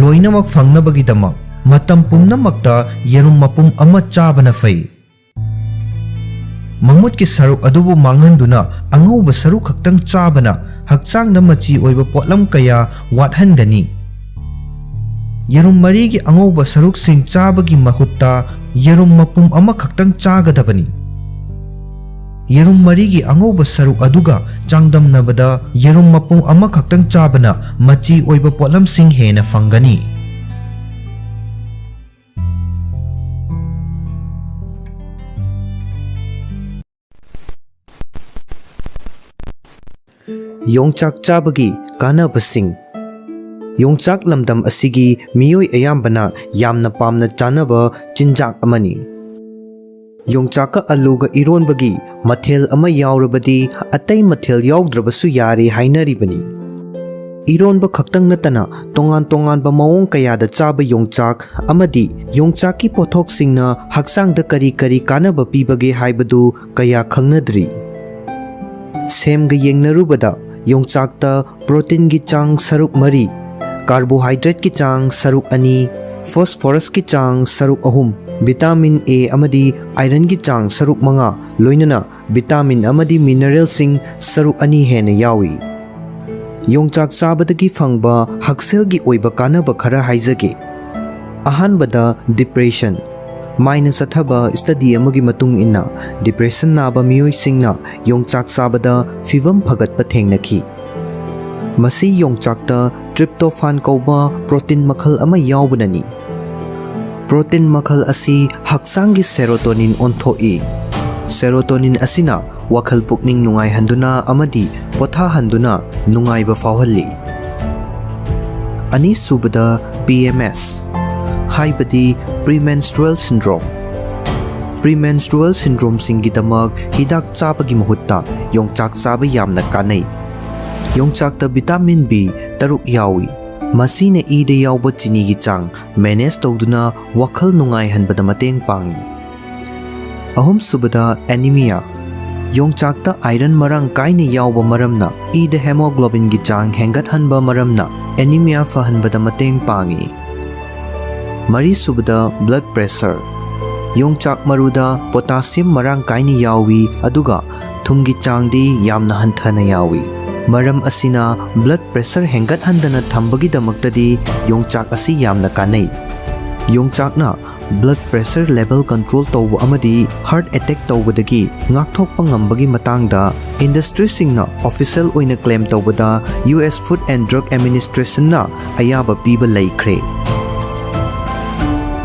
ꯂꯣꯏꯅꯃꯛ ꯐꯪꯅꯕꯒꯤꯗꯃꯛ ꯃꯇꯝ ꯄꯨꯝꯅꯃꯛꯇ ꯌꯦꯔꯨꯝ ꯃꯄꯨꯝ ꯑꯃ ꯆꯥꯕꯅ ꯐꯩ꯫ ꯃꯃꯨꯠꯀꯤ ꯁꯔꯨꯛ ꯑꯗꯨꯕꯨ ꯃꯥꯡꯍꯟꯗꯨꯅ ꯑꯉꯧꯕ ꯁꯔꯨꯛ ꯈꯛꯇꯪ ꯆꯥꯕꯅ ꯍꯛꯆꯥꯡꯗ ꯃꯆꯤ ꯑꯣꯏꯕ ꯄꯣꯠꯂꯝ ꯀꯌꯥ ꯋꯥꯠꯍꯟꯒꯅꯤ꯫ ꯌꯦꯔꯨꯝ ꯃꯔꯤꯒꯤ ꯑꯉꯧꯕ ꯁꯔꯨꯛꯁꯤꯡ ꯆꯥꯕꯒꯤ ꯃꯍꯨꯠꯇ ꯌꯦꯔꯨꯝ ꯃꯄꯨꯝ ꯑꯃꯈꯛꯇꯪ ꯆꯥꯒꯗꯕꯅꯤ꯫ ꯌꯦꯔꯨꯝ ꯃꯔꯤꯒꯤ ꯑꯉꯧꯕ ꯁꯔꯨꯛ ꯑꯗꯨꯒ ꯆꯥꯡꯗꯝꯅꯕꯗ ꯌꯦꯔꯨꯝ ꯃꯄꯨꯝ ꯑꯃꯈꯛꯇꯪ ꯆꯥꯕꯅ ꯃꯆꯤ ꯑꯣꯏꯕ ꯄꯣꯠꯂꯝꯁꯤꯡ ꯍꯦꯟꯅ ꯐꯪꯒꯅꯤ꯫ ꯌꯣꯡꯆꯥꯛ ꯆꯥꯕꯒꯤ ꯀꯥꯟꯅꯕꯁꯤꯡ꯫ ꯌꯣꯡꯆꯥꯛ ꯂꯝꯗꯝ ꯑꯁꯤꯒꯤ ꯃꯤꯑꯣꯏ ꯑꯌꯥꯝꯕꯅ ꯌꯥꯝꯅ ꯄꯥꯝꯅ ꯆꯥꯅꯕ ꯆꯤꯟꯖꯥꯛ ꯑꯃꯅꯤ꯫ ꯌꯣꯡꯆꯥꯛꯀ ꯑꯂꯨꯒ ꯏꯔꯣꯟꯕꯒꯤ ꯃꯊꯦꯜ ꯑꯃ ꯌꯥꯎꯔꯕꯗꯤ ꯑꯇꯩ ꯃꯊꯦꯜ ꯌꯥꯎꯗ꯭ꯔꯕꯁꯨ ꯌꯥꯔꯦ ꯍꯥꯏꯅꯔꯤꯕꯅꯤ꯫ ꯏꯔꯣꯟꯕ ꯈꯛꯇꯪ ꯅꯠꯇꯅ ꯇꯣꯉꯥꯟ ꯇꯣꯉꯥꯟꯕ ꯃꯑꯣꯡ ꯀꯌꯥꯗ ꯆꯥꯕ ꯌꯣꯡꯆꯥꯛ ꯑꯃꯗꯤ ꯌꯣꯡꯆꯥꯛꯀꯤ ꯄꯣꯠꯊꯣꯛꯁꯤꯡꯅ ꯍꯛꯆꯥꯡꯗ ꯀꯔꯤ ꯀꯔꯤ ꯀꯥꯟꯅꯕ ꯄꯤꯕꯒꯦ ꯍꯥꯏꯕꯗꯨ ꯀꯌꯥ ꯈꯪꯅꯗ꯭ꯔꯤ꯫ ꯁꯦꯝꯒ ꯌꯦꯡꯅꯔꯨꯕꯗ ꯌꯣꯡꯆꯥꯛꯇ ꯄ꯭ꯔꯣꯇꯤꯟꯒꯤ ꯆꯥꯡ ꯁꯔꯨꯛ ꯃꯔꯤ, ꯀꯥꯔꯕꯣꯍꯥꯏꯗ꯭ꯔꯦꯠꯀꯤ ꯆꯥꯡ ꯁꯔꯨꯛ ꯑꯅꯤ, ꯐꯣꯁꯐꯣꯔꯁꯀꯤ ꯆꯥꯡ ꯁꯔꯨꯛ ꯑꯍꯨꯝ, ꯚꯤꯇꯥꯃꯤꯟ ꯑꯦ ꯑꯃꯗꯤ ꯑꯥꯏꯔꯟꯒꯤ ꯆꯥꯡ ꯁꯔꯨꯛ ꯃꯉꯥ, ꯂꯣꯏꯅꯅ ꯚꯤꯇꯥꯃꯤꯟ ꯑꯃꯗꯤ ꯃꯤꯅꯔꯦꯜꯁꯤꯡ ꯁꯔꯨꯛ ꯑꯅꯤ ꯍꯦꯟꯅ ꯌꯥꯎꯏ꯫ ꯌꯣꯡꯆꯥꯛ ꯆꯥꯕꯗꯒꯤ ꯐꯪꯕ ꯍꯛꯁꯦꯜꯒꯤ ꯑꯣꯏꯕ ꯀꯥꯟꯅꯕ ꯈꯔ ꯍꯥꯏꯖꯒꯦ꯫ ꯑꯍꯥꯟꯕꯗ, ꯗꯤꯄ꯭ꯔꯦꯁꯟ꯫ ꯃꯥꯏꯅ ꯆꯠꯊꯕ ꯁ꯭ꯇꯗꯤ ꯑꯃꯒꯤ ꯃꯇꯨꯡ ꯏꯟꯅ, ꯗꯤꯄ꯭ꯔꯦꯁꯟ ꯅꯥꯕ ꯃꯤꯑꯣꯏꯁꯤꯡꯅ ꯌꯣꯡꯆꯥꯛ ꯆꯥꯕꯗ ꯐꯤꯚꯝ ꯐꯒꯠꯄ ꯊꯦꯡꯅꯈꯤ꯫ ꯃꯁꯤ ꯌꯣꯡꯆꯥꯛꯇ ꯇ꯭ꯔꯤꯞꯇꯣꯐꯥꯟ ꯀꯧꯕ ꯄ꯭ꯔꯣꯇꯤꯟ ꯃꯈꯜ ꯑꯃ ꯌꯥꯎꯕꯅꯅꯤ꯫ ꯄ꯭ꯔꯣꯇꯤꯟ ꯃꯈꯜ ꯑꯁꯤ ꯍꯛꯆꯥꯡꯒꯤ ꯁꯦꯔꯣꯇꯣꯅꯤꯟ ꯑꯣꯟꯊꯣꯛꯏ꯫ ꯁꯦꯔꯣꯇꯣꯅꯤꯟ ꯑꯁꯤꯅ ꯋꯥꯈꯜ ꯄꯨꯛꯅꯤꯡ ꯅꯨꯡꯉꯥꯏꯍꯟꯗꯨꯅ ꯑꯃꯗꯤ ꯄꯣꯊꯥꯍꯟꯗꯨꯅ ꯅꯨꯡꯉꯥꯏꯕ ꯐꯥꯎꯍꯜꯂꯤ꯫ ꯑꯅꯤꯁꯨꯕꯗ, ꯄꯤ ꯑꯦꯝ ꯑꯦꯁ, ꯍꯥꯏꯕꯗꯤ premenstrual syndrome꯫ Premenstrual syndromeꯁꯤꯡꯒꯤꯗꯃꯛ ꯍꯤꯗꯥꯛ ꯆꯥꯕꯒꯤ ꯃꯍꯨꯠꯇ ꯌꯣꯡꯆꯥꯛ ꯆꯥꯕ ꯌꯥꯝꯅ ꯀꯥꯟꯅꯩ꯫ ꯌꯣꯡꯆꯥꯛꯇ ꯚꯤꯇꯥꯃꯤꯟ ꯕꯤ ꯇꯔꯨꯛ ꯌꯥꯎꯏ꯫ ꯃꯁꯤꯅ ꯏꯗ ꯌꯥꯎꯕ ꯆꯤꯅꯤꯒꯤ ꯆꯥꯡ ꯃꯦꯅꯦꯖ ꯇꯧꯗꯨꯅ ꯋꯥꯈꯜ ꯅꯨꯡꯉꯥꯏꯍꯟꯕꯗ ꯃꯇꯦꯡ ꯄꯥꯡꯏ꯫ ꯑꯍꯨꯝꯁꯨꯕꯗ, ꯑꯦꯅꯤꯃꯤꯌꯥ꯫ ꯌꯣꯡꯆꯥꯛꯇ ꯑꯥꯏꯔꯟ ꯃꯔꯥꯡ ꯀꯥꯏꯅ ꯌꯥꯎꯕ ꯃꯔꯝꯅ ꯏꯗ ꯍꯦꯃꯣꯒ꯭ꯂꯣꯕꯤꯟꯒꯤ ꯆꯥꯡ ꯍꯦꯟꯒꯠꯍꯟꯕ ꯃꯔꯝꯅ ꯑꯦꯅꯤꯃꯤꯌꯥ ꯐꯍꯟꯕꯗ ꯃꯇꯦꯡ ꯄꯥꯡꯏ꯫ ꯃꯔꯤꯁꯨꯕꯗ, ꯕ꯭ꯂꯗ ꯄ꯭ꯔꯦꯁꯔ꯫ ꯌꯣꯡꯆꯥꯛ ꯃꯔꯨꯗ ꯄꯣꯇꯥꯁꯤꯌꯝ ꯃꯔꯥꯡ ꯀꯥꯏꯅ ꯌꯥꯎꯏ, ꯑꯗꯨꯒ ꯊꯨꯝꯒꯤ ꯆꯥꯡꯗꯤ ꯌꯥꯝꯅ ꯍꯟꯊꯅ ꯌꯥꯎꯏ꯫ ꯃꯔꯝ ꯑꯁꯤꯅ blood pressure ꯍꯦꯟꯒꯠꯍꯟꯗꯅ ꯊꯝꯕꯒꯤꯗꯃꯛꯇꯗꯤ ꯌꯣꯡꯆꯥꯛ ꯑꯁꯤ ꯌꯥꯝꯅ ꯀꯥꯟꯅꯩ꯫ ꯌꯣꯡꯆꯥꯛꯅ blood pressure level control ꯇꯧꯕ ꯑꯃꯗꯤ heart attack ꯇꯧꯕꯗꯒꯤ ꯉꯥꯛꯊꯣꯛꯄ ꯉꯝꯕꯒꯤ ꯃꯇꯥꯡꯗ industryꯁꯤꯡꯅ official ꯑꯣꯏꯅ claim ꯇꯧꯕꯗ U S Food and Drug Administrationꯅ ꯑꯌꯥꯕ ꯄꯤꯕ ꯂꯩꯈ꯭ꯔꯦ꯫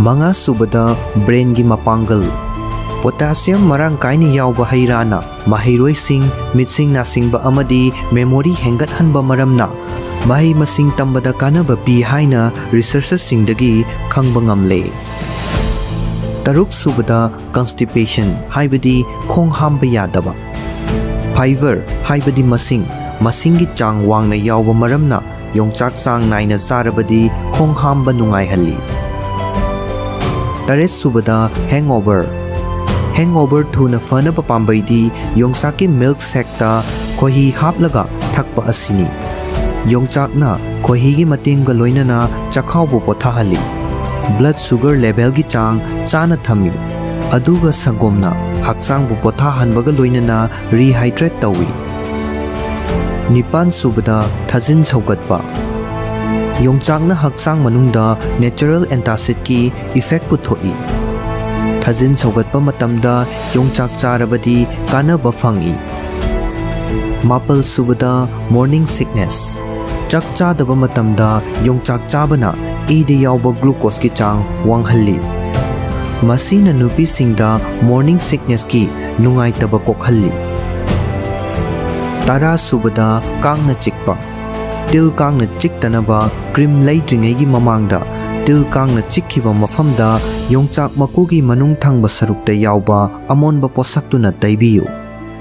ꯃꯉꯥ ꯁꯨꯕꯗ, brainꯒꯤ ꯃꯄꯥꯡꯒꯜ꯫ Potassium ꯃꯔꯥꯡ ꯀꯥꯏꯅ ꯌꯥꯎꯕ ꯍꯩ ꯔꯥꯅ ꯃꯍꯩꯔꯣꯏꯁꯤꯡ, ꯃꯤꯠꯁꯤꯡ ꯅꯥꯁꯤꯡꯕ ꯑꯃꯗꯤ memory ꯍꯦꯟꯒꯠꯍꯟꯕ ꯃꯔꯝꯅ ꯃꯍꯩ ꯃꯁꯤꯡ ꯇꯝꯕꯗ ꯀꯥꯟꯅꯕ ꯄꯤ ꯍꯥꯏꯅ researchꯁꯤꯡꯗꯒꯤ ꯈꯪꯕ ꯉꯝꯂꯦ꯫ ꯇꯔꯨꯛ ꯁꯨꯕꯗ, constipation ꯍꯥꯏꯕꯗꯤ ꯈꯣꯡ ꯍꯥꯝꯕ ꯌꯥꯗꯕ꯫ Fiber ꯍꯥꯏꯕꯗꯤ ꯃꯁꯤꯡ, ꯃꯁꯤꯡꯒꯤ ꯆꯥꯡ ꯋꯥꯡꯅ ꯌꯥꯎꯕ ꯃꯔꯝꯅ ꯌꯣꯡꯆꯥꯛ ꯆꯥꯡ ꯅꯥꯏꯅ ꯆꯥꯔꯕꯗꯤ ꯈꯣꯡ ꯍꯥꯝꯕ ꯅꯨꯡꯉꯥꯏꯍꯜꯂꯤ꯫ ꯇꯔꯦꯠ ꯁꯨꯕꯗ, hangover꯫ Hangover ꯊꯨꯅ ꯐꯅꯕ ꯄꯥꯝꯕꯩꯗꯤ ꯌꯣꯡꯆꯥꯛꯀꯤ milk shakeꯇ ꯈꯣꯏꯍꯤ ꯍꯥꯞꯂꯒ ꯊꯛꯄ ꯑꯁꯤꯅꯤ꯫ ꯌꯣꯡꯆꯥꯛꯅ ꯈꯣꯏꯍꯤꯒꯤ ꯃꯇꯦꯡꯒ ꯂꯣꯏꯅꯅ ꯆꯈꯥꯎꯕꯨ ꯄꯣꯊꯥꯍꯜꯂꯤ꯫ Blood sugar levelꯒꯤ ꯆꯥꯡ ꯆꯥꯅ ꯊꯝꯃꯤ꯫ ꯑꯗꯨꯒ ꯁꯪꯒꯣꯝꯅ ꯍꯛꯆꯥꯡꯕꯨ ꯄꯣꯊꯥꯍꯟꯕꯒ ꯂꯣꯏꯅꯅ rehydrate ꯇꯧꯏ꯫ ꯅꯤꯄꯥꯟ ꯁꯨꯕꯗ, ꯊꯥꯖꯤꯟ ꯁꯧꯒꯠꯄ꯫ ꯌꯣꯡꯆꯥꯛꯅ ꯍꯛꯆꯥꯡ ꯃꯅꯨꯡꯗ natural antacidꯀꯤ effect ꯄꯨꯊꯣꯛꯏ꯫ ꯊꯥꯖꯤꯟ ꯁꯧꯒꯠꯄ ꯃꯇꯝꯗ ꯌꯣꯡꯆꯥꯛ ꯆꯥꯔꯕꯗꯤ ꯀꯥꯟꯅꯕ ꯐꯪꯏ꯫ ꯃꯥꯄꯜ ꯁꯨꯕꯗ, morning sickness꯫ ꯆꯥꯛ ꯆꯥꯗꯕ ꯃꯇꯝꯗ ꯌꯣꯡꯆꯥꯛ ꯆꯥꯕꯅ ꯏꯗ ꯌꯥꯎꯕ glucoseꯀꯤ ꯆꯥꯡ ꯋꯥꯡꯍꯜꯂꯤ꯫ ꯃꯁꯤꯅ ꯅꯨꯄꯤꯁꯤꯡꯗ morning sicknessꯀꯤ ꯅꯨꯡꯉꯥꯏꯇꯕ ꯀꯣꯛꯍꯜꯂꯤ꯫ ꯇꯔꯥ ꯁꯨꯕꯗ, ꯀꯥꯡꯅ ꯆꯤꯛꯄ꯫ ꯇꯤꯜ ꯀꯥꯡꯅ ꯆꯤꯛꯇꯅꯕ cream ꯂꯩꯗ꯭ꯔꯤꯉꯩꯒꯤ ꯃꯃꯥꯡꯗ ꯇꯤꯜ ꯀꯥꯡꯅ ꯆꯤꯛꯈꯤꯕ ꯃꯐꯝꯗ ꯌꯣꯡꯆꯥꯛ ꯃꯀꯨꯒꯤ ꯃꯅꯨꯡ ꯊꯪꯕ ꯁꯔꯨꯛꯇ ꯌꯥꯎꯕ ꯑꯃꯣꯟꯕ ꯄꯣꯠꯁꯛꯇꯨꯅ ꯇꯩꯕꯤꯌꯨ꯫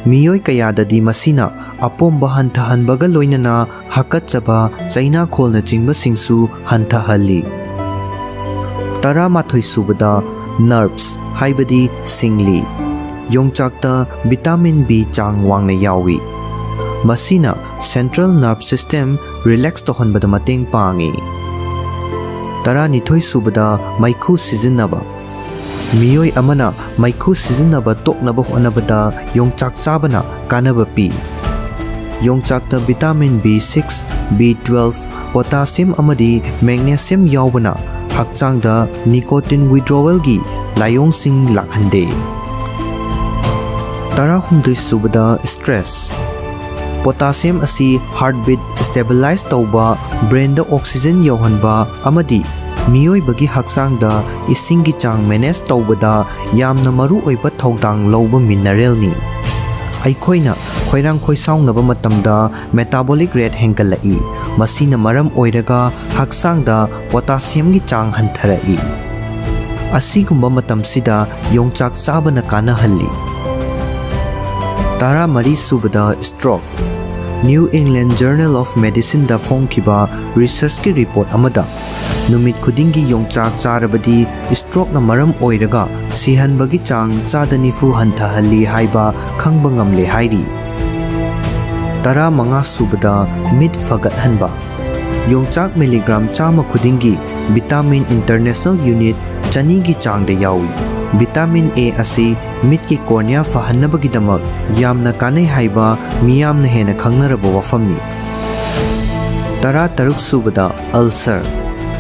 ꯃꯤꯑꯣꯏ ꯀꯌꯥꯗꯗꯤ ꯃꯁꯤꯅ ꯑꯄꯣꯝꯕ ꯍꯟꯊꯍꯟꯕꯒ ꯂꯣꯏꯅꯅ ꯍꯥꯀꯠꯆꯕ, ꯆꯩꯅꯥꯈꯣꯜꯅꯆꯤꯡꯕꯁꯤꯡꯁꯨ ꯍꯟꯊꯍꯜꯂꯤ꯫ ꯇꯔꯥꯃꯥꯊꯣꯏ ꯁꯨꯕꯗ, nerves ꯍꯥꯏꯕꯗꯤ ꯁꯤꯡꯂꯤ꯫ ꯌꯣꯡꯆꯥꯛꯇ vitamin B ꯆꯥꯡ ꯋꯥꯡꯅ ꯌꯥꯎꯏ꯫ ꯃꯁꯤꯅ central nerve system relax ꯇꯧꯍꯟꯕꯗ ꯃꯇꯦꯡ ꯄꯥꯡꯏ꯫ ꯇꯔꯥꯅꯤꯊꯣꯏ ꯁꯨꯕꯗ, ꯃꯩꯈꯨ ꯁꯤꯖꯤꯟꯅꯕ꯫ ꯃꯤꯑꯣꯏ ꯑꯃꯅ ꯃꯩꯈꯨ ꯁꯤꯖꯤꯟꯅꯕ ꯇꯣꯛꯅꯕ ꯍꯣꯠꯅꯕꯗ ꯌꯣꯡꯆꯥꯛ ꯆꯥꯕꯅ ꯀꯥꯟꯅꯕ ꯄꯤ꯫ ꯌꯣꯡꯆꯥꯛꯇ vitamin B six, B twelve, potassium ꯑꯃꯗꯤ magnesium ꯌꯥꯎꯕꯅ ꯍꯛꯆꯥꯡꯗ nicotine withdrawalꯒꯤ ꯂꯥꯏꯑꯣꯡꯁꯤꯡ ꯂꯥꯛꯍꯟꯗꯦ꯫ ꯇꯔꯥꯍꯨꯝꯗꯣꯏ ꯁꯨꯕꯗ stress꯫ Potassium ꯑꯁꯤ heartbeat stabilize ꯇꯧꯕ, brainꯗ oxygen ꯌꯧꯍꯟꯕ ꯑꯃꯗꯤ ꯃꯤꯑꯣꯏꯕꯒꯤ ꯍꯛꯆꯥꯡꯗ ꯏꯁꯤꯡꯒꯤ ꯆꯥꯡ manage ꯇꯧꯕꯗ ꯌꯥꯝꯅ ꯃꯔꯨ ꯑꯣꯏꯕ ꯊꯧꯗꯥꯡ ꯂꯧꯕ mineralꯅꯤ꯫ ꯑꯩꯈꯣꯏꯅ ꯈꯣꯏꯔꯥꯡ ꯈꯣꯏꯁꯥꯎꯅꯕ ꯃꯇꯝꯗ metabolic rate ꯍꯦꯟꯒꯠꯂꯛꯏ꯫ ꯃꯁꯤꯅ ꯃꯔꯝ ꯑꯣꯏꯔꯒ ꯍꯛꯆꯥꯡꯗ potassiumꯒꯤ ꯆꯥꯡ ꯍꯟꯊꯔꯛꯏ꯫ ꯑꯁꯤꯒꯨꯝꯕ ꯃꯇꯝꯁꯤꯗ ꯌꯣꯡꯆꯥꯛ ꯆꯥꯕꯅ ꯀꯥꯟꯅꯍꯜꯂꯤ꯫ ꯇꯔꯥꯃꯔꯤ ꯁꯨꯕꯗ stroke꯫ New England Journal of Medicineꯗ ꯐꯣꯡꯈꯤꯕ researchꯀꯤ report ꯑꯃꯗ ꯅꯨꯃꯤꯠ ꯈꯨꯗꯤꯡꯒꯤ ꯌꯣꯡꯆꯥꯛ ꯆꯥꯔꯕꯗꯤ strokeꯅ ꯃꯔꯝ ꯑꯣꯏꯔꯒ ꯁꯤꯍꯟꯕꯒꯤ ꯆꯥꯡ ꯆꯥꯗ ꯅꯤꯐꯨ ꯍꯟꯊꯍꯜꯂꯤ ꯍꯥꯏꯕ ꯈꯪꯕ ꯉꯝꯂꯦ ꯍꯥꯏꯔꯤ꯫ ꯇꯔꯥꯃꯉꯥ ꯁꯨꯕꯗ ꯃꯤꯠ ꯐꯒꯠꯍꯟꯕ꯫ ꯌꯣꯡꯆꯥꯛ milligram ꯆꯥꯝꯃ ꯈꯨꯗꯤꯡꯒꯤ vitamin international unit ꯆꯅꯤꯒꯤ ꯆꯥꯡꯗ ꯌꯥꯎꯏ꯫ Vitamin A ꯑꯁꯤ ꯃꯤꯠꯀꯤ cornea ꯐꯍꯟꯅꯕꯒꯤꯗꯃꯛ ꯌꯥꯝꯅ ꯀꯥꯟꯅꯩ ꯍꯥꯏꯕ ꯃꯤꯌꯥꯝꯅ ꯍꯦꯟꯅ ꯈꯪꯅꯔꯕ ꯋꯥꯐꯝꯅꯤ꯫ ꯇꯔꯥꯇꯔꯨꯛ ꯁꯨꯕꯗ ulcer꯫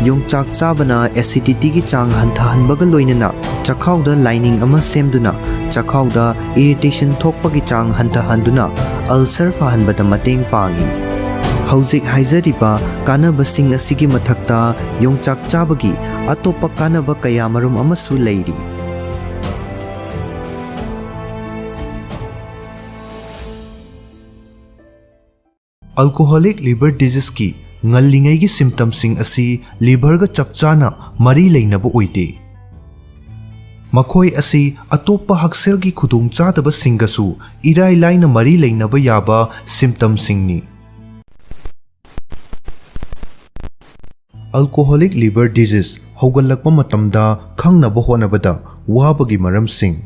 ꯌꯣꯡꯆꯥꯛ ꯆꯥꯕꯅ acidityꯒꯤ ꯆꯥꯡ ꯍꯟꯊꯍꯟꯕꯒ ꯂꯣꯏꯅꯅ ꯆꯈꯥꯎꯗ lining ꯑꯃ ꯁꯦꯝꯗꯨꯅ ꯆꯈꯥꯎꯗ irritation ꯊꯣꯛꯄꯒꯤ ꯆꯥꯡ ꯍꯟꯊꯍꯟꯗꯨꯅ ulcer ꯐꯍꯟꯕꯗ ꯃꯇꯦꯡ ꯄꯥꯡꯏ꯫ ꯍꯧꯖꯤꯛ ꯍꯥꯏꯖꯔꯤꯕ ꯀꯥꯟꯅꯕꯁꯤꯡ ꯑꯁꯤꯒꯤ ꯃꯊꯛꯇ ꯌꯣꯡꯆꯥꯛ ꯆꯥꯕꯒꯤ ꯑꯇꯣꯞꯄ ꯀꯥꯟꯅꯕ ꯀꯌꯥꯃꯔꯨꯝ ꯑꯃꯁꯨ ꯂꯩꯔꯤ꯫ Alcoholic liver diseaseꯀꯤ ꯉꯜꯂꯤꯉꯩꯒꯤ symptomꯁꯤꯡ ꯑꯁꯤ liverꯒ ꯆꯞ ꯆꯥꯅ ꯃꯔꯤ ꯂꯩꯅꯕ ꯑꯣꯏꯗꯦ꯫ ꯃꯈꯣꯏ ꯑꯁꯤ ꯑꯇꯣꯞꯄ ꯍꯛꯁꯦꯜꯒꯤ ꯈꯨꯗꯣꯡꯆꯥꯗꯕꯁꯤꯡꯒꯁꯨ ꯏꯔꯥꯏ ꯂꯥꯏꯅ ꯃꯔꯤ ꯂꯩꯅꯕ ꯌꯥꯕ symptomꯁꯤꯡꯅꯤ꯫ Alcoholic liver disease ꯍꯧꯒꯠꯂꯛꯄ ꯃꯇꯝꯗ ꯈꯪꯅꯕ ꯍꯣꯠꯅꯕꯗ ꯋꯥꯕꯒꯤ ꯃꯔꯝꯁꯤꯡ꯫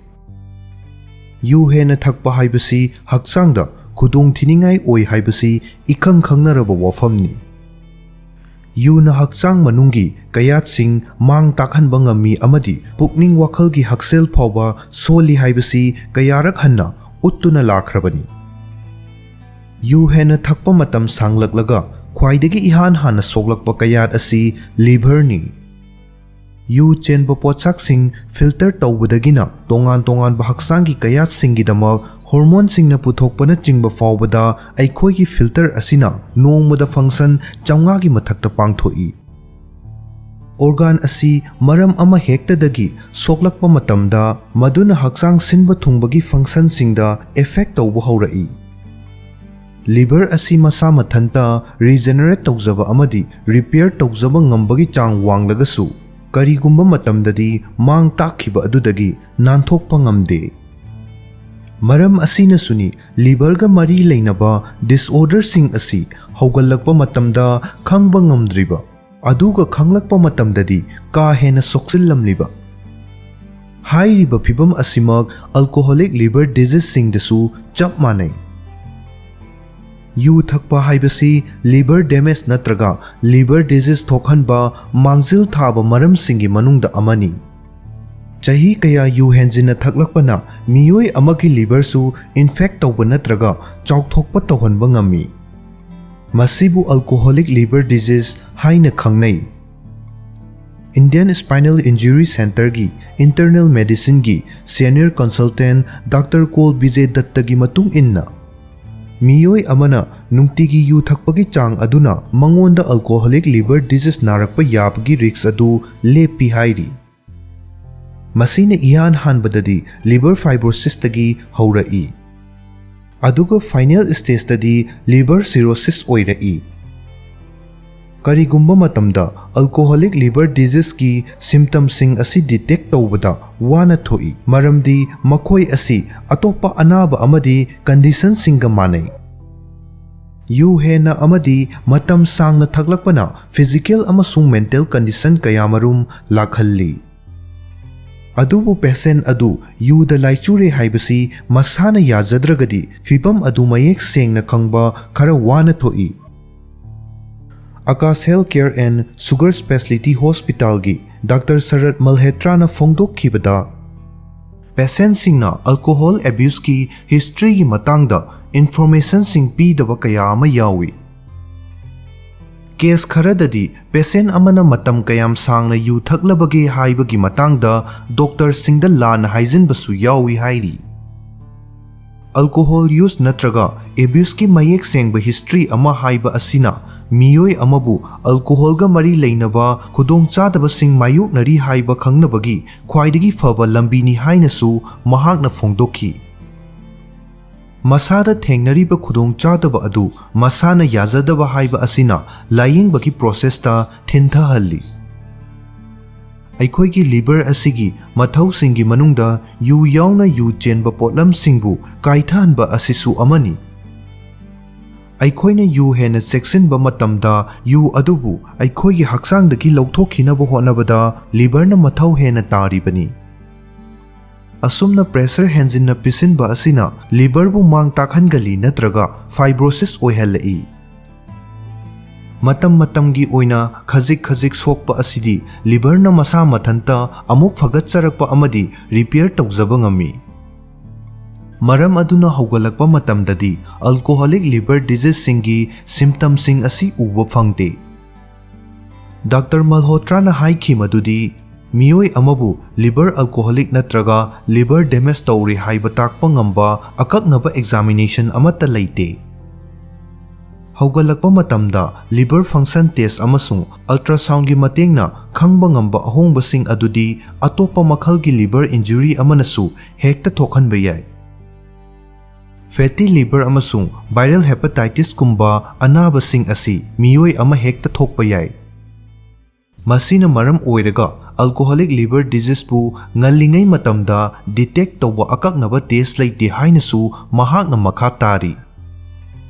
ꯌꯨ ꯍꯦꯟꯅ ꯊꯛꯄ ꯍꯥꯏꯕꯁꯤ ꯍꯛꯆꯥꯡꯗ ꯈꯨꯗꯣꯡꯊꯤꯅꯤꯡꯉꯥꯏ ꯑꯣꯏ ꯍꯥꯏꯕꯁꯤ ꯏꯈꯪ ꯈꯪꯅꯔꯕ ꯋꯥꯐꯝꯅꯤ꯫ ꯌꯨꯅ ꯍꯛꯆꯥꯡ ꯃꯅꯨꯡꯒꯤ ꯀꯌꯥꯠꯁꯤꯡ ꯃꯥꯡ ꯇꯥꯛꯍꯟꯕ ꯉꯝꯃꯤ ꯑꯃꯗꯤ ꯄꯨꯛꯅꯤꯡ ꯋꯥꯈꯜꯒꯤ ꯍꯛꯁꯦꯜ ꯐꯥꯎꯕ ꯁꯣꯜꯂꯤ ꯍꯥꯏꯕꯁꯤ ꯀꯌꯥꯔꯛ ꯍꯟꯅ ꯎꯠꯇꯨꯅ ꯂꯥꯛꯈ꯭ꯔꯕꯅꯤ꯫ ꯌꯨ ꯍꯦꯟꯅ ꯊꯛꯄ ꯃꯇꯝ ꯁꯥꯡꯂꯛꯂꯒ ꯈ꯭ꯋꯥꯏꯗꯒꯤ ꯏꯍꯥꯟ ꯍꯥꯟꯅ ꯁꯣꯛꯂꯛꯄ ꯀꯌꯥꯠ ꯑꯁꯤ liver ꯅꯤ꯫ ꯌꯨ ꯆꯦꯟꯕ ꯄꯣꯠꯁꯛꯁꯤꯡ filter ꯇꯧꯕꯗꯒꯤꯅ ꯇꯣꯉꯥꯟ ꯇꯣꯉꯥꯟꯕ ꯍꯛꯆꯥꯡꯒꯤ ꯀꯌꯥꯠꯁꯤꯡꯒꯤꯗꯃꯛ hormone ꯁꯤꯡꯅ ꯄꯨꯊꯣꯛꯄꯅꯆꯤꯡꯕ ꯐꯥꯎꯕꯗ ꯑꯩꯈꯣꯏꯒꯤ filter ꯑꯁꯤꯅ ꯅꯣꯡꯃꯗ function ꯆꯥꯝꯃꯉꯥꯒꯤ ꯃꯊꯛꯇ ꯄꯥꯡꯊꯣꯛꯏ꯫ Organ ꯑꯁꯤ ꯃꯔꯝ ꯑꯃ ꯍꯦꯛꯇꯗꯒꯤ ꯁꯣꯛꯂꯛꯄ ꯃꯇꯝꯗ ꯃꯗꯨꯅ ꯍꯛꯆꯥꯡ ꯁꯤꯟꯕ ꯊꯨꯡꯕꯒꯤ function ꯁꯤꯡꯗ effect ꯇꯧꯕ ꯍꯧꯔꯛꯏ꯫ Liver ꯑꯁꯤ ꯃꯁꯥ ꯃꯊꯟꯇ regenerate ꯇꯧꯖꯕ ꯑꯃꯗꯤ repair ꯇꯧꯖꯕ ꯉꯝꯕꯒꯤ ꯆꯥꯡ ꯋꯥꯡꯂꯒꯁꯨ, ꯀꯔꯤꯒꯨꯝꯕ ꯃꯇꯝꯗꯗꯤ ꯃꯥꯡ ꯇꯥꯛꯈꯤꯕ ꯑꯗꯨꯗꯒꯤ ꯅꯥꯟꯊꯣꯛꯄ ꯉꯝꯗꯦ꯫ ꯃꯔꯝ ꯑꯁꯤꯅꯁꯨꯅꯤ liver ꯒ ꯃꯔꯤ ꯂꯩꯅꯕ disorder ꯁꯤꯡ ꯑꯁꯤ ꯍꯧꯒꯠꯂꯛꯄ ꯃꯇꯝꯗ ꯈꯪꯕ ꯉꯝꯗ꯭ꯔꯤꯕ, ꯑꯗꯨꯒ ꯈꯪꯂꯛꯄ ꯃꯇꯝꯗꯗꯤ ꯀꯥ ꯍꯦꯟꯅ ꯁꯣꯛꯆꯤꯜꯂꯝꯂꯤꯕ꯫ ꯍꯥꯏꯔꯤꯕ ꯐꯤꯚꯝ ꯑꯁꯤꯃꯛ alcoholic liver disease ꯁꯤꯡꯗꯁꯨ ꯆꯞ ꯃꯥꯟꯅꯩ꯫ ꯌꯨ ꯊꯛꯄ ꯍꯥꯏꯕꯁꯤ liver damage ꯅꯠꯇ꯭ꯔꯒ liver disease ꯊꯣꯛꯍꯟꯕ ꯃꯥꯡꯖꯤꯜ ꯊꯥꯕ ꯃꯔꯝꯁꯤꯡꯒꯤ ꯃꯅꯨꯡꯗ ꯑꯃꯅꯤ꯫ ꯆꯍꯤ ꯀꯌꯥ ꯌꯨ ꯍꯦꯟꯖꯤꯟꯅ ꯊꯛꯂꯛꯄꯅ ꯃꯤꯑꯣꯏ ꯑꯃꯒꯤ liver ꯁꯨ infect ꯇꯧꯕ ꯅꯠꯇ꯭ꯔꯒ ꯆꯥꯎꯊꯣꯛꯄ ꯇꯧꯍꯟꯕ ꯉꯝꯃꯤ꯫ ꯃꯁꯤꯕꯨ alcoholic liver disease ꯍꯥꯏꯅ ꯈꯪꯅꯩ꯫ Indian Spinal Injury Centre ꯒꯤ internal medicine ꯒꯤ senior consultant Doctor call Bijay ꯗꯠꯇꯒꯤ ꯃꯇꯨꯡ ꯏꯟꯅ, ꯃꯤꯑꯣꯏ ꯑꯃꯅ ꯅꯨꯡꯇꯤꯒꯤ ꯌꯨ ꯊꯛꯄꯒꯤ ꯆꯥꯡ ꯑꯗꯨꯅ ꯃꯉꯣꯟꯗ alcoholic liver disease ꯅꯥꯔꯛꯄ ꯌꯥꯕꯒꯤ risk ꯑꯗꯨ ꯂꯦꯞꯄꯤ ꯍꯥꯏꯔꯤ꯫ ꯃꯁꯤꯅ ꯏꯍꯥꯟ ꯍꯥꯟꯕꯗꯗꯤ liver fibrosis ꯇꯒꯤ ꯍꯧꯔꯛꯏ, ꯑꯗꯨꯒ final stage ꯇꯗꯤ liver cirrhosis ꯑꯣꯏꯔꯛꯏ꯫ ꯀꯔꯤꯒꯨꯝꯕ ꯃꯇꯝꯗ alcoholic liver disease ꯀꯤ symptom ꯁꯤꯡ ꯑꯁꯤ detect ꯇꯧꯕꯗ ꯋꯥꯅ ꯊꯣꯛꯏ, ꯃꯔꯝꯗꯤ ꯃꯈꯣꯏ ꯑꯁꯤ ꯑꯇꯣꯞꯄ ꯑꯅꯥꯕ ꯑꯃꯗꯤ condition ꯁꯤꯡꯒ ꯃꯥꯟꯅꯩ꯫ ꯌꯨ ꯍꯦꯟꯅ ꯑꯃꯗꯤ ꯃꯇꯝ ꯁꯥꯡꯅ ꯊꯛꯂꯛꯄꯅ physical ꯑꯃꯁꯨꯡ mental condition ꯀꯌꯥꯃꯔꯨꯝ ꯂꯥꯛꯍꯜꯂꯤ꯫ ꯑꯗꯨꯕꯨ patient ꯑꯗꯨ ꯌꯨꯗ ꯂꯥꯏꯆꯨꯔꯦ ꯍꯥꯏꯕꯁꯤ ꯃꯁꯥꯅ ꯌꯥꯖꯗ꯭ꯔꯒꯗꯤ ꯐꯤꯚꯝ ꯑꯗꯨ ꯃꯌꯦꯛ ꯁꯦꯡꯅ ꯈꯪꯕ ꯈꯔ ꯋꯥꯅ ꯊꯣꯛꯏ꯫ Akash Health Care and Sugar Speciality Hospital ꯒꯤ Doctor ꯁꯔꯠ ꯃꯜꯍꯦꯇ꯭ꯔꯥꯅ ꯐꯣꯡꯗꯣꯛꯈꯤꯕꯗ, patient ꯁꯤꯡꯅ alcohol abuse ꯀꯤ history ꯒꯤ ꯃꯇꯥꯡꯗ informationꯁꯤꯡ ꯄꯤꯗꯕ ꯀꯌꯥ ꯑꯃ ꯌꯥꯎꯏ꯫ ꯀꯦꯁ ꯈꯔꯗꯗꯤ ꯄꯦꯁꯦꯟ ꯑꯃꯅ ꯃꯇꯝ ꯀꯌꯥꯝ ꯁꯥꯡꯅ ꯌꯨ ꯊꯛꯂꯕꯒꯦ ꯍꯥꯏꯕꯒꯤ ꯃꯇꯥꯡꯗ ꯗꯣꯛꯇꯔꯁꯤꯡꯗ ꯂꯥꯟꯅ ꯍꯥꯏꯖꯤꯟꯕꯁꯨ ꯌꯥꯎꯏ ꯍꯥꯏꯔꯤ꯫ ꯑꯜꯀꯣꯍꯣꯜ ꯌꯨꯁ ꯅꯠꯇ꯭ꯔꯒ ꯑꯦꯕ꯭ꯌꯨꯁꯀꯤ ꯃꯌꯦꯛ ꯁꯦꯡꯕ ꯍꯤꯁꯇ꯭ꯔꯤ ꯑꯃ ꯍꯥꯏꯕ ꯑꯁꯤꯅ ꯃꯤꯑꯣꯏ ꯑꯃꯕꯨ ꯑꯜꯀꯣꯍꯣꯜꯒ ꯃꯔꯤ ꯂꯩꯅꯕ ꯈꯨꯗꯣꯡꯆꯥꯗꯕꯁꯤꯡ ꯃꯥꯌꯣꯛꯅꯔꯤ ꯍꯥꯏꯕ ꯈꯪꯅꯕꯒꯤ ꯈ꯭ꯋꯥꯏꯗꯒꯤ ꯐꯕ ꯂꯝꯕꯤꯅꯤ ꯍꯥꯏꯅꯁꯨ ꯃꯍꯥꯛꯅ ꯐꯣꯡꯗꯣꯛꯈꯤ꯫ ꯃꯁꯥꯗ ꯊꯦꯡꯅꯔꯤꯕ ꯈꯨꯗꯣꯡꯆꯥꯗꯕ ꯑꯗꯨ ꯃꯁꯥꯅ ꯌꯥꯖꯗꯕ ꯍꯥꯏꯕ ꯑꯁꯤꯅ ꯂꯥꯌꯦꯡꯕꯒꯤ ꯄ꯭ꯔꯣꯁꯦꯁꯇ ꯊꯤꯟꯊꯍꯜꯂꯤ꯫ ꯑꯩꯈꯣꯏꯒꯤ ꯂꯤꯚꯔ ꯑꯁꯤꯒꯤ ꯃꯊꯧꯁꯤꯡꯒꯤ ꯃꯅꯨꯡꯗ ꯌꯨ ꯌꯥꯎꯅ ꯌꯨ ꯆꯦꯟꯕ ꯄꯣꯠꯂꯝꯁꯤꯡꯕꯨ ꯀꯥꯏꯊꯍꯟꯕ ꯑꯁꯤꯁꯨ ꯑꯃꯅꯤ꯫ ꯑꯩꯈꯣꯏꯅ ꯌꯨ ꯍꯦꯟꯅ ꯆꯦꯛꯁꯤꯟꯕ ꯃꯇꯝꯗ ꯌꯨ ꯑꯗꯨꯕꯨ ꯑꯩꯈꯣꯏꯒꯤ ꯍꯛꯆꯥꯡꯗꯒꯤ ꯂꯧꯊꯣꯛꯈꯤꯅꯕ ꯍꯣꯠꯅꯕꯗ ꯂꯤꯚꯔꯅ ꯃꯊꯧ ꯍꯦꯟꯅ ꯇꯥꯔꯤꯕꯅꯤ꯫ ꯑꯁꯨꯝꯅ ꯄ꯭ꯔꯦꯁꯔ ꯍꯦꯟꯖꯤꯟꯅ ꯄꯤꯁꯤꯟꯕ ꯑꯁꯤꯅ ꯂꯤꯚꯔꯕꯨ ꯃꯥꯡ ꯇꯥꯛꯍꯟꯒꯜꯂꯤ ꯅꯠꯇ꯭ꯔꯒ ꯐꯥꯏꯕ꯭ꯔꯣꯁꯤꯁ ꯑꯣꯏꯍꯜꯂꯛꯏ꯫ ꯃꯇꯝ ꯃꯇꯝꯒꯤ ꯑꯣꯏꯅ ꯈꯖꯤꯛ ꯈꯖꯤꯛ ꯁꯣꯛꯄ ꯑꯁꯤꯗꯤ ꯂꯤꯚꯔꯅ ꯃꯁꯥ ꯃꯊꯟꯇ ꯑꯃꯨꯛ ꯐꯒꯠꯆꯔꯛꯄ ꯑꯃꯗꯤ ꯔꯤꯄꯤꯌꯔ ꯇꯧꯖꯕ ꯉꯝꯃꯤ꯫ ꯃꯔꯝ ꯑꯗꯨꯅ ꯍꯧꯒꯠꯂꯛꯄ ꯃꯇꯝꯗꯗꯤ ꯑꯜꯀꯣꯍꯣꯂꯤꯛ ꯂꯤꯚꯔ ꯗꯤꯖꯤꯖꯁꯤꯡꯒꯤ ꯁꯤꯝꯇꯝꯁꯤꯡ ꯑꯁꯤ ꯎꯕ ꯐꯪꯗꯦ꯫ ꯗꯥꯛꯇꯔ ꯃꯜꯍꯣꯇ꯭ꯔꯥꯅ ꯍꯥꯏꯈꯤ ꯃꯗꯨꯗꯤ ꯃꯤꯑꯣꯏ ꯑꯃꯕꯨ ꯂꯤꯚꯔ ꯑꯜꯀꯣꯍꯣꯂꯤꯛ ꯅꯠꯇ꯭ꯔꯒ ꯂꯤꯚꯔ ꯗꯦꯃꯦꯖ ꯇꯧꯔꯦ ꯍꯥꯏꯕ ꯇꯥꯛꯄ ꯉꯝꯕ ꯑꯀꯛꯅꯕ ꯑꯦꯛꯖꯥꯃꯤꯅꯦꯁꯟ ꯑꯃꯠꯇ ꯂꯩꯇꯦ꯫ ꯍꯧꯒꯠꯂꯛꯄ ꯃꯇꯝꯗ ꯂꯤꯚꯔ ꯐꯪꯁꯟ ꯇꯦꯁ ꯑꯃꯁꯨꯡ ꯑꯜꯇ꯭ꯔꯥꯁꯥꯎꯟꯒꯤ ꯃꯇꯦꯡꯅ ꯈꯪꯕ ꯉꯝꯕ ꯑꯍꯣꯡꯕꯁꯤꯡ ꯑꯗꯨꯗꯤ ꯑꯇꯣꯞꯄ ꯃꯈꯜꯒꯤ ꯂꯤꯚꯔ ꯏꯟꯖꯨꯔꯤ ꯑꯃꯅꯁꯨ ꯍꯦꯛꯇ ꯊꯣꯛꯍꯟꯕ ꯌꯥꯏ꯫ ꯐꯦꯇꯤ ꯂꯤꯚꯔ ꯑꯃꯁꯨꯡ ꯚꯥꯏꯔꯦꯜ ꯍꯦꯄꯥꯇꯥꯏꯇꯤꯁꯀꯨꯝꯕ ꯑꯅꯥꯕꯁꯤꯡ ꯑꯁꯤ ꯃꯤꯑꯣꯏ ꯑꯃ ꯍꯦꯛꯇ ꯊꯣꯛꯄ ꯌꯥꯏ꯫ ꯃꯁꯤꯅ ꯃꯔꯝ ꯑꯣꯏꯔꯒ ꯑꯜꯀꯣꯍꯣꯂꯤꯛ ꯂꯤꯚꯔ ꯗꯤꯖꯤꯖꯄꯨ ꯉꯜꯂꯤꯉꯩ ꯃꯇꯝꯗ ꯗꯤꯇꯦꯛ ꯇꯧꯕ ꯑꯀꯛꯅꯕ ꯇꯦꯁ ꯂꯩꯇꯦ ꯍꯥꯏꯅꯁꯨ ꯃꯍꯥꯛꯅ ꯃꯈꯥ ꯇꯥꯔꯤ꯫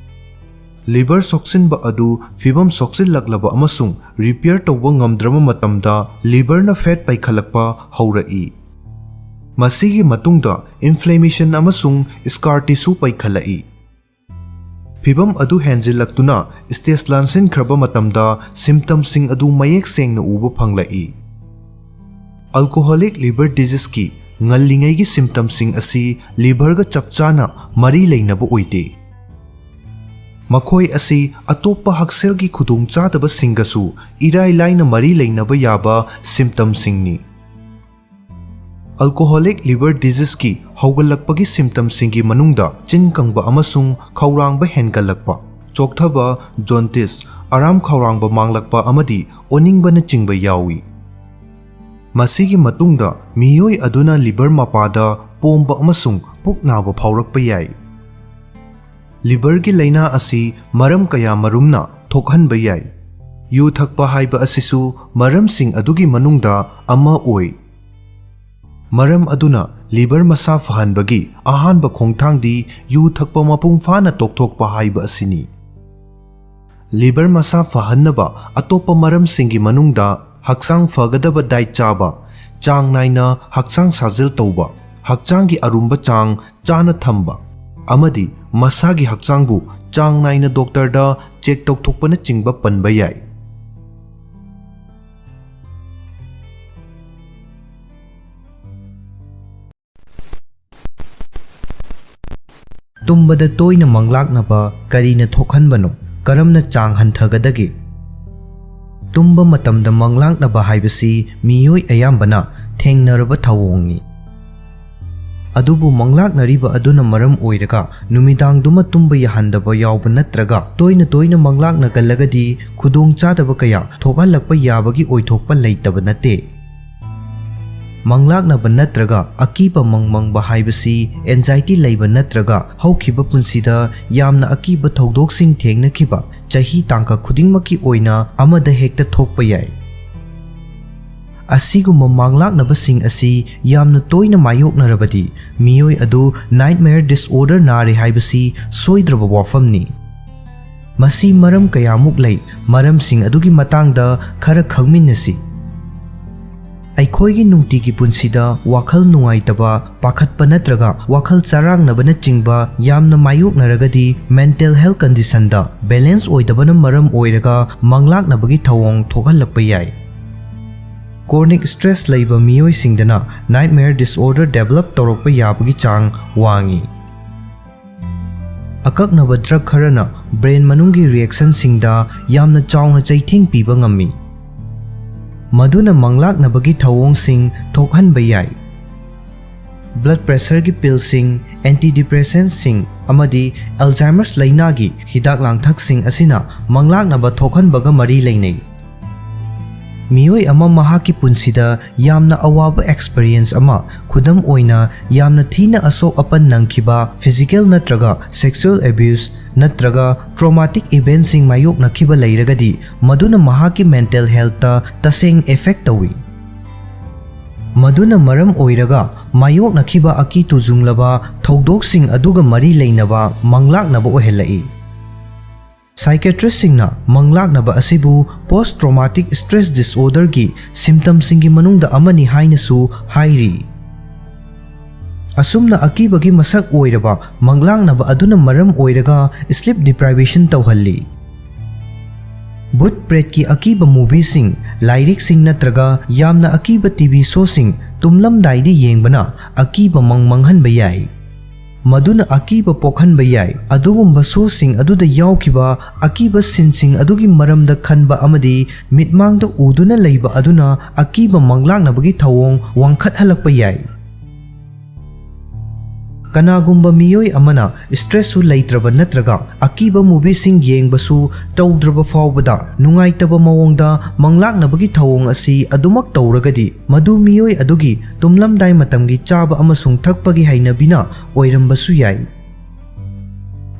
ꯂꯤꯚꯔ ꯁꯣꯛꯆꯤꯟꯕ ꯑꯗꯨ ꯐꯤꯚꯝ ꯁꯣꯛꯆꯤꯜꯂꯛꯂꯕ ꯑꯃꯁꯨꯡ ꯔꯤꯄꯤꯌꯔ ꯇꯧꯕ ꯉꯝꯗ꯭ꯔꯕ ꯃꯇꯝꯗ ꯂꯤꯚꯔꯅ ꯐꯦꯠ ꯄꯩꯈꯠꯂꯛꯄ ꯍꯧꯔꯛꯏ꯫ ꯃꯁꯤꯒꯤ ꯃꯇꯨꯡꯗ ꯏꯟꯐ꯭ꯂꯦꯃꯦꯁꯟ ꯑꯃꯁꯨꯡ ꯁ꯭ꯀꯥꯔ ꯇꯤꯁꯨ ꯄꯩꯈꯠꯂꯛꯏ꯫ ꯐꯤꯚꯝ ꯑꯗꯨ ꯍꯦꯟꯖꯤꯜꯂꯛꯇꯨꯅ ꯁ꯭ꯇꯦꯖ ꯂꯥꯟꯁꯤꯟꯈ꯭ꯔꯕ ꯃꯇꯝꯗ ꯁꯤꯝꯇꯝꯁꯤꯡ ꯑꯗꯨ ꯃꯌꯦꯛ ꯁꯦꯡꯅ ꯎꯕ ꯐꯪꯂꯛꯏ꯫ ꯑꯜꯀꯣꯍꯣꯂꯤꯛ ꯂꯤꯚꯔ ꯗꯤꯖꯤꯖꯀꯤ ꯉꯜꯂꯤꯉꯩꯒꯤ symptomꯁꯤꯡ ꯑꯁꯤ liverꯒ ꯆꯞ ꯆꯥꯅ ꯃꯔꯤ ꯂꯩꯅꯕ ꯑꯣꯏꯗꯦ꯫ ꯃꯈꯣꯏ ꯑꯁꯤ ꯑꯇꯣꯞꯄ ꯍꯛꯁꯦꯜꯒꯤ ꯈꯨꯗꯣꯡꯆꯥꯗꯕꯁꯤꯡꯒꯁꯨ ꯏꯔꯥꯏ ꯂꯥꯏꯅ ꯃꯔꯤ ꯂꯩꯅꯕ ꯌꯥꯕ symptomꯁꯤꯡꯅꯤ꯫ Alcoholic liver diseaseꯀꯤ ꯍꯧꯒꯠꯂꯛꯄꯒꯤ symptomꯁꯤꯡꯒꯤ ꯃꯅꯨꯡꯗ ꯆꯤꯟ ꯀꯪꯕ ꯑꯃꯁꯨꯡ ꯈꯧꯔꯥꯡꯕ ꯍꯦꯟꯒꯠꯂꯛꯄ, ꯆꯣꯛꯊꯕ, jaundice, ꯑꯔꯥꯝ ꯈꯧꯔꯥꯡꯕ ꯃꯥꯡꯂꯛꯄ ꯑꯃꯗꯤ ꯑꯣꯅꯤꯡꯕꯅꯆꯤꯡꯕ ꯌꯥꯎꯏ꯫ ꯃꯁꯤꯒꯤ ꯃꯇꯨꯡꯗ ꯃꯤꯑꯣꯏ ꯑꯗꯨꯅ liver ꯃꯄꯥꯗ ꯄꯣꯝꯕ ꯑꯃꯁꯨꯡ ꯄꯨꯛ ꯅꯥꯕ ꯐꯥꯎꯔꯛꯄ ꯌꯥꯏ꯫ Liverꯒꯤ ꯂꯥꯏꯅꯥ ꯑꯁꯤ ꯃꯔꯝ ꯀꯌꯥ ꯃꯔꯨꯝꯅ ꯊꯣꯛꯍꯟꯕ ꯌꯥꯏ꯫ ꯌꯨ ꯊꯛꯄ ꯍꯥꯏꯕ ꯑꯁꯤꯁꯨ ꯃꯔꯝꯁꯤꯡ ꯑꯗꯨꯒꯤ ꯃꯅꯨꯡꯗ ꯑꯃ ꯑꯣꯏ꯫ ꯃꯔꯝ ꯑꯗꯨꯅ liver ꯃꯁꯥ ꯐꯍꯟꯕꯒꯤ ꯑꯍꯥꯟꯕ ꯈꯣꯡꯊꯥꯡꯗꯤ ꯌꯨ ꯊꯛꯄ ꯃꯄꯨꯡ ꯐꯥꯅ ꯇꯣꯛꯊꯣꯛꯄ ꯍꯥꯏꯕ ꯑꯁꯤꯅꯤ꯫ Liver ꯃꯁꯥ ꯐꯍꯟꯅꯕ ꯑꯇꯣꯞꯄ ꯃꯔꯝꯁꯤꯡꯒꯤ ꯃꯅꯨꯡꯗ ꯍꯛꯆꯥꯡ ꯐꯒꯗꯕ diet ꯆꯥꯕ, ꯆꯥꯡ ꯅꯥꯏꯅ ꯍꯛꯆꯥꯡ ꯁꯥꯖꯦꯜ ꯇꯧꯕ, ꯍꯛꯆꯥꯡꯒꯤ ꯑꯔꯨꯝꯕ ꯆꯥꯡ ꯆꯥꯅ ꯊꯝꯕ, ꯑꯃꯗꯤ ꯃꯁꯥꯒꯤ ꯍꯛꯆꯥꯡꯕꯨ ꯆꯥꯡ ꯅꯥꯏꯅ doctorꯗ check ꯇꯧꯊꯣꯛꯄꯅꯆꯤꯡꯕ ꯄꯟꯕ ꯌꯥꯏ꯫ ꯇꯨꯝꯕꯗ ꯇꯣꯏꯅ ꯃꯪꯂꯥꯛꯅꯕ ꯀꯔꯤꯅ ꯊꯣꯛꯍꯟꯕꯅꯣ? ꯀꯔꯝꯅ ꯆꯥꯡ ꯍꯟꯊꯒꯗꯒꯦ? ꯇꯨꯝꯕ ꯃꯇꯝꯗ ꯃꯪꯂꯥꯛꯅꯕ ꯍꯥꯏꯕꯁꯤ ꯃꯤꯑꯣꯏ ꯑꯌꯥꯝꯕꯅ ꯊꯦꯡꯅꯔꯕ ꯊꯧꯑꯣꯡꯅꯤ꯫ ꯑꯗꯨꯕꯨ ꯃꯪꯂꯥꯛꯅꯔꯤꯕ ꯑꯗꯨꯅ ꯃꯔꯝ ꯑꯣꯏꯔꯒ ꯅꯨꯃꯤꯗꯥꯡꯗꯨꯃ ꯇꯨꯝꯕ ꯌꯥꯍꯟꯗꯕ ꯌꯥꯎꯕ ꯅꯠꯇ꯭ꯔꯒ ꯇꯣꯏꯅ ꯇꯣꯏꯅ ꯃꯪꯂꯥꯛꯅꯒꯜꯂꯒꯗꯤ ꯈꯨꯗꯣꯡꯆꯥꯗꯕ ꯀꯌꯥ ꯊꯣꯛꯍꯜꯂꯛꯄ ꯌꯥꯕꯒꯤ ꯑꯣꯏꯊꯣꯛꯄ ꯂꯩꯇꯕ ꯅꯠꯇꯦ꯫ ꯃꯪꯂꯥꯛꯅꯕ ꯅꯠꯇ꯭ꯔꯒ ꯑꯀꯤꯕ ꯃꯪ ꯃꯪꯕ ꯍꯥꯏꯕꯁꯤ anxiety ꯂꯩꯕ ꯅꯠꯇ꯭ꯔꯒ ꯍꯧꯈꯤꯕ ꯄꯨꯟꯁꯤꯗ ꯌꯥꯝꯅ ꯑꯀꯤꯕ ꯊꯧꯗꯣꯛꯁꯤꯡ ꯊꯦꯡꯅꯈꯤꯕ ꯆꯍꯤ ꯇꯥꯡꯀꯛ ꯈꯨꯗꯤꯡꯃꯛꯀꯤ ꯑꯣꯏꯅ ꯑꯃꯗ ꯍꯦꯛꯇ ꯊꯣꯛꯄ ꯌꯥꯏ꯫ ꯑꯁꯤꯒꯨꯝꯕ ꯃꯪꯂꯥꯛꯅꯕꯁꯤꯡ ꯑꯁꯤ ꯌꯥꯝꯅ ꯇꯣꯏꯅ ꯃꯥꯌꯣꯛꯅꯔꯕꯗꯤ ꯃꯤꯑꯣꯏ ꯑꯗꯨ nightmare disorder ꯅꯥꯔꯦ ꯍꯥꯏꯕꯁꯤ ꯁꯣꯏꯗ꯭ꯔꯕ ꯋꯥꯐꯝꯅꯤ꯫ ꯃꯁꯤ ꯃꯔꯝ ꯀꯌꯥꯃꯨꯛ ꯂꯩ, ꯃꯔꯝꯁꯤꯡ ꯑꯗꯨꯒꯤ ꯃꯇꯥꯡꯗ ꯈꯔ ꯈꯪꯃꯤꯟꯅꯁꯤ꯫ ꯑꯩꯈꯣꯏꯒꯤ ꯅꯨꯡꯇꯤꯒꯤ ꯄꯨꯟꯁꯤꯗ ꯋꯥꯈꯜ ꯅꯨꯡꯉꯥꯏꯇꯕ, ꯄꯥꯈꯠꯄ ꯅꯠꯇ꯭ꯔꯒ ꯋꯥꯈꯜ ꯆꯔꯥꯡꯅꯕꯅꯆꯤꯡꯕ ꯌꯥꯝꯅ ꯃꯥꯌꯣꯛꯅꯔꯒꯗꯤ mental health conditionꯗ balance ꯑꯣꯏꯗꯕꯅ ꯃꯔꯝ ꯑꯣꯏꯔꯒ ꯃꯪꯂꯥꯛꯅꯕꯒꯤ ꯊꯧꯑꯣꯡ ꯊꯣꯛꯍꯜꯂꯛꯄ ꯌꯥꯏ꯫ Chronic stress ꯂꯩꯕ ꯃꯤꯑꯣꯏꯁꯤꯡꯗꯅ nightmare disorder develop ꯇꯧꯔꯛꯄ ꯌꯥꯕꯒꯤ ꯆꯥꯡ ꯋꯥꯡꯏ꯫ ꯑꯀꯛꯅꯕ drug ꯈꯔꯅ brain ꯃꯅꯨꯡꯒꯤ reactionꯁꯤꯡꯗ ꯌꯥꯝꯅ ꯆꯥꯎꯅ ꯆꯩꯊꯦꯡ ꯄꯤꯕ ꯉꯝꯃꯤ, ꯃꯗꯨꯅ ꯃꯪꯂꯥꯛꯅꯕꯒꯤ ꯊꯧꯑꯣꯡꯁꯤꯡ ꯊꯣꯛꯍꯟꯕ ꯌꯥꯏ꯫ Blood pressureꯒꯤ pillꯁꯤꯡ, antidepressantꯁꯤꯡ ꯑꯃꯗꯤ Alzheimer's ꯂꯩꯅꯥꯒꯤ ꯍꯤꯗꯥꯛ ꯂꯥꯡꯊꯛꯁꯤꯡ ꯑꯁꯤꯅ ꯃꯪꯂꯥꯛꯅꯕ ꯊꯣꯛꯍꯟꯕꯒ ꯃꯔꯤ ꯂꯩꯅꯩ꯫ ꯃꯤꯑꯣꯏ ꯑꯃ ꯃꯍꯥꯛꯀꯤ ꯄꯨꯟꯁꯤꯗ ꯌꯥꯝꯅ ꯑꯋꯥꯕ experience ꯑꯃ, ꯈꯨꯗꯝ ꯑꯣꯏꯅ, ꯌꯥꯝꯅ ꯊꯤꯅ ꯑꯁꯣꯛ ꯑꯄꯟ ꯅꯪꯈꯤꯕ, physical ꯅꯠꯇ꯭ꯔꯒ sexual abuse ꯅꯠꯇ꯭ꯔꯒ traumatic eventꯁꯤꯡ ꯃꯥꯌꯣꯛꯅꯈꯤꯕ ꯂꯩꯔꯒꯗꯤ, ꯃꯗꯨꯅ ꯃꯍꯥꯛꯀꯤ mental healthꯇ ꯇꯁꯦꯡ effect ꯇꯧꯏ꯫ ꯃꯗꯨꯅ ꯃꯔꯝ ꯑꯣꯏꯔꯒ ꯃꯥꯌꯣꯛꯅꯈꯤꯕ ꯑꯀꯤ ꯇꯨꯖꯨꯡꯂꯕ ꯊꯧꯗꯣꯛꯁꯤꯡ ꯑꯗꯨꯒ ꯃꯔꯤ ꯂꯩꯅꯕ ꯃꯪꯂꯥꯛꯅꯕ ꯑꯣꯏꯍꯜꯂꯛꯏ꯫ Psychiatristꯁꯤꯡꯅ ꯃꯪꯂꯥꯛꯅꯕ ꯑꯁꯤꯕꯨ post traumatic stress disorderꯒꯤ symptomꯁꯤꯡꯒꯤ ꯃꯅꯨꯡꯗ ꯑꯃꯅꯤ ꯍꯥꯏꯅꯁꯨ ꯍꯥꯏꯔꯤ꯫ ꯑꯁꯨꯝꯅ ꯑꯀꯤꯕꯒꯤ ꯃꯁꯛ ꯑꯣꯏꯔꯕ ꯃꯪꯂꯥꯛꯅꯕ ꯑꯗꯨꯅ ꯃꯔꯝ ꯑꯣꯏꯔꯒ sleep deprivation ꯇꯧꯍꯜꯂꯤ꯫ ꯚꯨꯠ ꯄ꯭ꯔꯦꯠꯀꯤ ꯑꯀꯤꯕ movieꯁꯤꯡ, ꯂꯥꯏꯔꯤꯛꯁꯤꯡ ꯅꯠꯇ꯭ꯔꯒ ꯌꯥꯝꯅ ꯑꯀꯤꯕ TV showꯁꯤꯡ ꯇꯨꯝꯂꯝꯗꯥꯏꯗ ꯌꯦꯡꯕꯅ ꯑꯀꯤꯕ ꯃꯪ ꯃꯪꯍꯟꯕ ꯌꯥꯏ꯫ ꯃꯗꯨꯅ ꯑꯀꯤꯕ ꯄꯣꯛꯍꯟꯕ ꯌꯥꯏ꯫ ꯑꯗꯨꯒꯨꯝꯕ showꯁꯤꯡ ꯑꯗꯨꯗ ꯌꯥꯎꯈꯤꯕ ꯑꯀꯤꯕ sceneꯁꯤꯡ ꯑꯗꯨꯒꯤ ꯃꯔꯝꯗ ꯈꯟꯕ ꯑꯃꯗꯤ ꯃꯤꯠꯃꯥꯡꯗ ꯎꯗꯨꯅ ꯂꯩꯕ ꯑꯗꯨꯅ ꯑꯀꯤꯕ ꯃꯪꯂꯥꯛꯅꯕꯒꯤ ꯊꯧꯑꯣꯡ ꯋꯥꯡꯈꯠꯍꯜꯂꯛꯄ ꯌꯥꯏ꯫ ꯀꯅꯥꯒꯨꯝꯕ ꯃꯤꯑꯣꯏ ꯑꯃꯅ stressꯁꯨ ꯂꯩꯇ꯭ꯔꯕ ꯅꯠꯇ꯭ꯔꯒ ꯑꯀꯤꯕ movieꯁꯤꯡ ꯌꯦꯡꯕꯁꯨ ꯇꯧꯗ꯭ꯔꯕ ꯐꯥꯎꯕꯗ ꯅꯨꯡꯉꯥꯏꯇꯕ ꯃꯑꯣꯡꯗ ꯃꯪꯂꯥꯛꯅꯕꯒꯤ ꯊꯧꯑꯣꯡ ꯑꯁꯤ ꯑꯗꯨꯃꯛ ꯇꯧꯔꯒꯗꯤ, ꯃꯗꯨ ꯃꯤꯑꯣꯏ ꯑꯗꯨꯒꯤ ꯇꯨꯝꯂꯝꯗꯥꯏ ꯃꯇꯝꯒꯤ ꯆꯥꯕ ꯑꯃꯁꯨꯡ ꯊꯛꯄꯒꯤ ꯍꯩꯅꯕꯤꯅ ꯑꯣꯏꯔꯝꯕꯁꯨ ꯌꯥꯏ꯫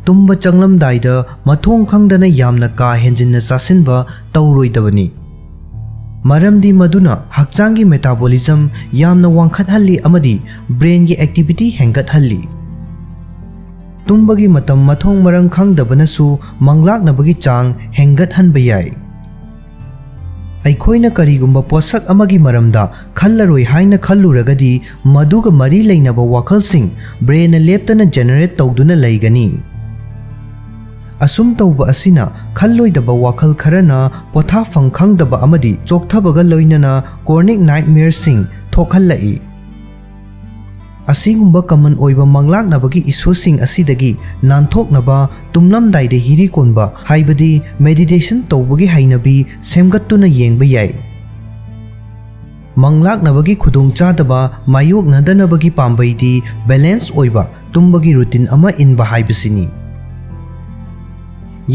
ꯇꯨꯝꯕ ꯆꯪꯂꯝꯗꯥꯏꯗ ꯃꯊꯣꯡ ꯈꯪꯗꯅ ꯌꯥꯝꯅ ꯀꯥ ꯍꯦꯟꯖꯤꯟꯅ ꯆꯥꯁꯤꯟꯕ ꯇꯧꯔꯣꯏꯗꯕꯅꯤ, ꯃꯔꯝꯗꯤ ꯃꯗꯨꯅ ꯍꯛꯆꯥꯡꯒꯤ metabolism ꯌꯥꯝꯅ ꯋꯥꯡꯈꯠꯍꯜꯂꯤ ꯑꯃꯗꯤ brainꯒꯤ activity ꯍꯦꯟꯒꯠꯍꯜꯂꯤ꯫ ꯇꯨꯝꯕꯒꯤ ꯃꯇꯝ ꯃꯊꯣꯡ ꯃꯔꯝ ꯈꯪꯗꯕꯅꯁꯨ ꯃꯪꯂꯥꯛꯅꯕꯒꯤ ꯆꯥꯡ ꯍꯦꯟꯒꯠꯍꯟꯕ ꯌꯥꯏ꯫ ꯑꯩꯈꯣꯏꯅ ꯀꯔꯤꯒꯨꯝꯕ ꯄꯣꯠꯁꯛ ꯑꯃꯒꯤ ꯃꯔꯝꯗ ꯈꯜꯂꯔꯣꯏ ꯍꯥꯏꯅ ꯈꯜꯂꯨꯔꯒꯗꯤ, ꯃꯗꯨꯒ ꯃꯔꯤ ꯂꯩꯅꯕ ꯋꯥꯈꯜꯁꯤꯡ brainꯅ ꯂꯦꯞꯇꯅ generate ꯇꯧꯗꯨꯅ ꯂꯩꯒꯅꯤ꯫ ꯑꯁꯨꯝ ꯇꯧꯕ ꯑꯁꯤꯅ ꯈꯜꯂꯣꯏꯗꯕ ꯋꯥꯈꯜ ꯈꯔꯅ ꯄꯣꯊꯥꯐꯝ ꯈꯪꯗꯕ ꯑꯃꯗꯤ ꯆꯣꯛꯊꯕꯒ ꯂꯣꯏꯅꯅ chronic nightmareꯁꯤꯡ ꯊꯣꯛꯍꯜꯂꯛꯏ꯫ ꯑꯁꯤꯒꯨꯝꯕ ꯀꯃꯟ ꯑꯣꯏꯕ ꯃꯪꯂꯥꯛꯅꯕꯒꯤ ꯏꯁꯨꯁꯤꯡ ꯑꯁꯤꯗꯒꯤ ꯅꯥꯟꯊꯣꯛꯅꯕ ꯇꯨꯝꯂꯝꯗꯥꯏꯗ ꯍꯤꯔꯤ ꯀꯣꯟꯕ, ꯍꯥꯏꯕꯗꯤ ꯃꯦꯗꯤꯇꯦꯁꯟ ꯇꯧꯕꯒꯤ ꯍꯩꯅꯕꯤ ꯁꯦꯝꯒꯠꯇꯨꯅ ꯌꯦꯡꯕ ꯌꯥꯏ꯫ ꯃꯪꯂꯥꯛꯅꯕꯒꯤ ꯈꯨꯗꯣꯡꯆꯥꯗꯕ ꯃꯥꯌꯣꯛꯅꯗꯅꯕꯒꯤ ꯄꯥꯝꯕꯩꯗꯤ ꯕꯦꯂꯦꯟꯁ ꯑꯣꯏꯕ ꯇꯨꯝꯕꯒꯤ ꯔꯨꯇꯤꯟ ꯑꯃ ꯏꯟꯕ ꯍꯥꯏꯕꯁꯤꯅꯤ꯫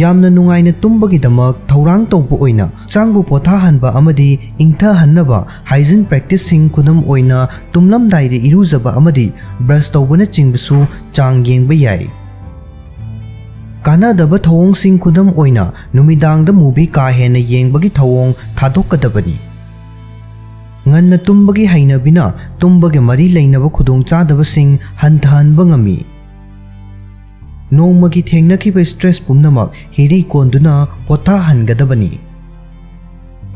ꯌꯥꯝꯅ ꯅꯨꯡꯉꯥꯏꯅ ꯇꯨꯝꯕꯒꯤꯗꯃꯛ ꯊꯧꯔꯥꯡ ꯇꯧꯕ ꯑꯣꯏꯅ ꯍꯛꯆꯥꯡꯕꯨ ꯄꯣꯊꯥꯍꯟꯕ ꯑꯃꯗꯤ ꯏꯪꯊꯍꯟꯅꯕ ꯍꯥꯏꯖꯤꯟ ꯄ꯭ꯔꯦꯛꯇꯤꯁꯁꯤꯡ, ꯈꯨꯗꯝ ꯑꯣꯏꯅ ꯇꯨꯝꯂꯝꯗꯥꯏꯗ ꯏꯔꯨꯖꯕ ꯑꯃꯗꯤ ꯕ꯭ꯔꯁ ꯇꯧꯕꯅꯆꯤꯡꯕꯁꯨ ꯆꯥꯡ ꯌꯦꯡꯕ ꯌꯥꯏ꯫ ꯀꯥꯟꯅꯗꯕ ꯊꯧꯑꯣꯡꯁꯤꯡ, ꯈꯨꯗꯝ ꯑꯣꯏꯅ ꯅꯨꯃꯤꯗꯥꯡꯗ ꯃꯨꯚꯤ ꯀꯥ ꯍꯦꯟꯅ ꯌꯦꯡꯕꯒꯤ ꯊꯧꯑꯣꯡ ꯊꯥꯗꯣꯛꯀꯗꯕꯅꯤ꯫ ꯉꯟꯅ ꯇꯨꯝꯕꯒꯤ ꯍꯩꯅꯕꯤꯅ ꯇꯨꯝꯕꯒ ꯃꯔꯤ ꯂꯩꯅꯕ ꯈꯨꯗꯣꯡꯆꯥꯗꯕꯁꯤꯡ ꯍꯟꯊꯍꯟꯕ ꯉꯝꯃꯤ꯫ ꯅꯣꯡꯃꯒꯤ ꯊꯦꯡꯅꯈꯤꯕ ꯁ꯭ꯇ꯭ꯔꯦꯁ ꯄꯨꯝꯅꯃꯛ ꯍꯤꯔꯤ ꯀꯣꯟꯗꯨꯅ ꯄꯣꯊꯥꯍꯟꯒꯗꯕꯅꯤ꯫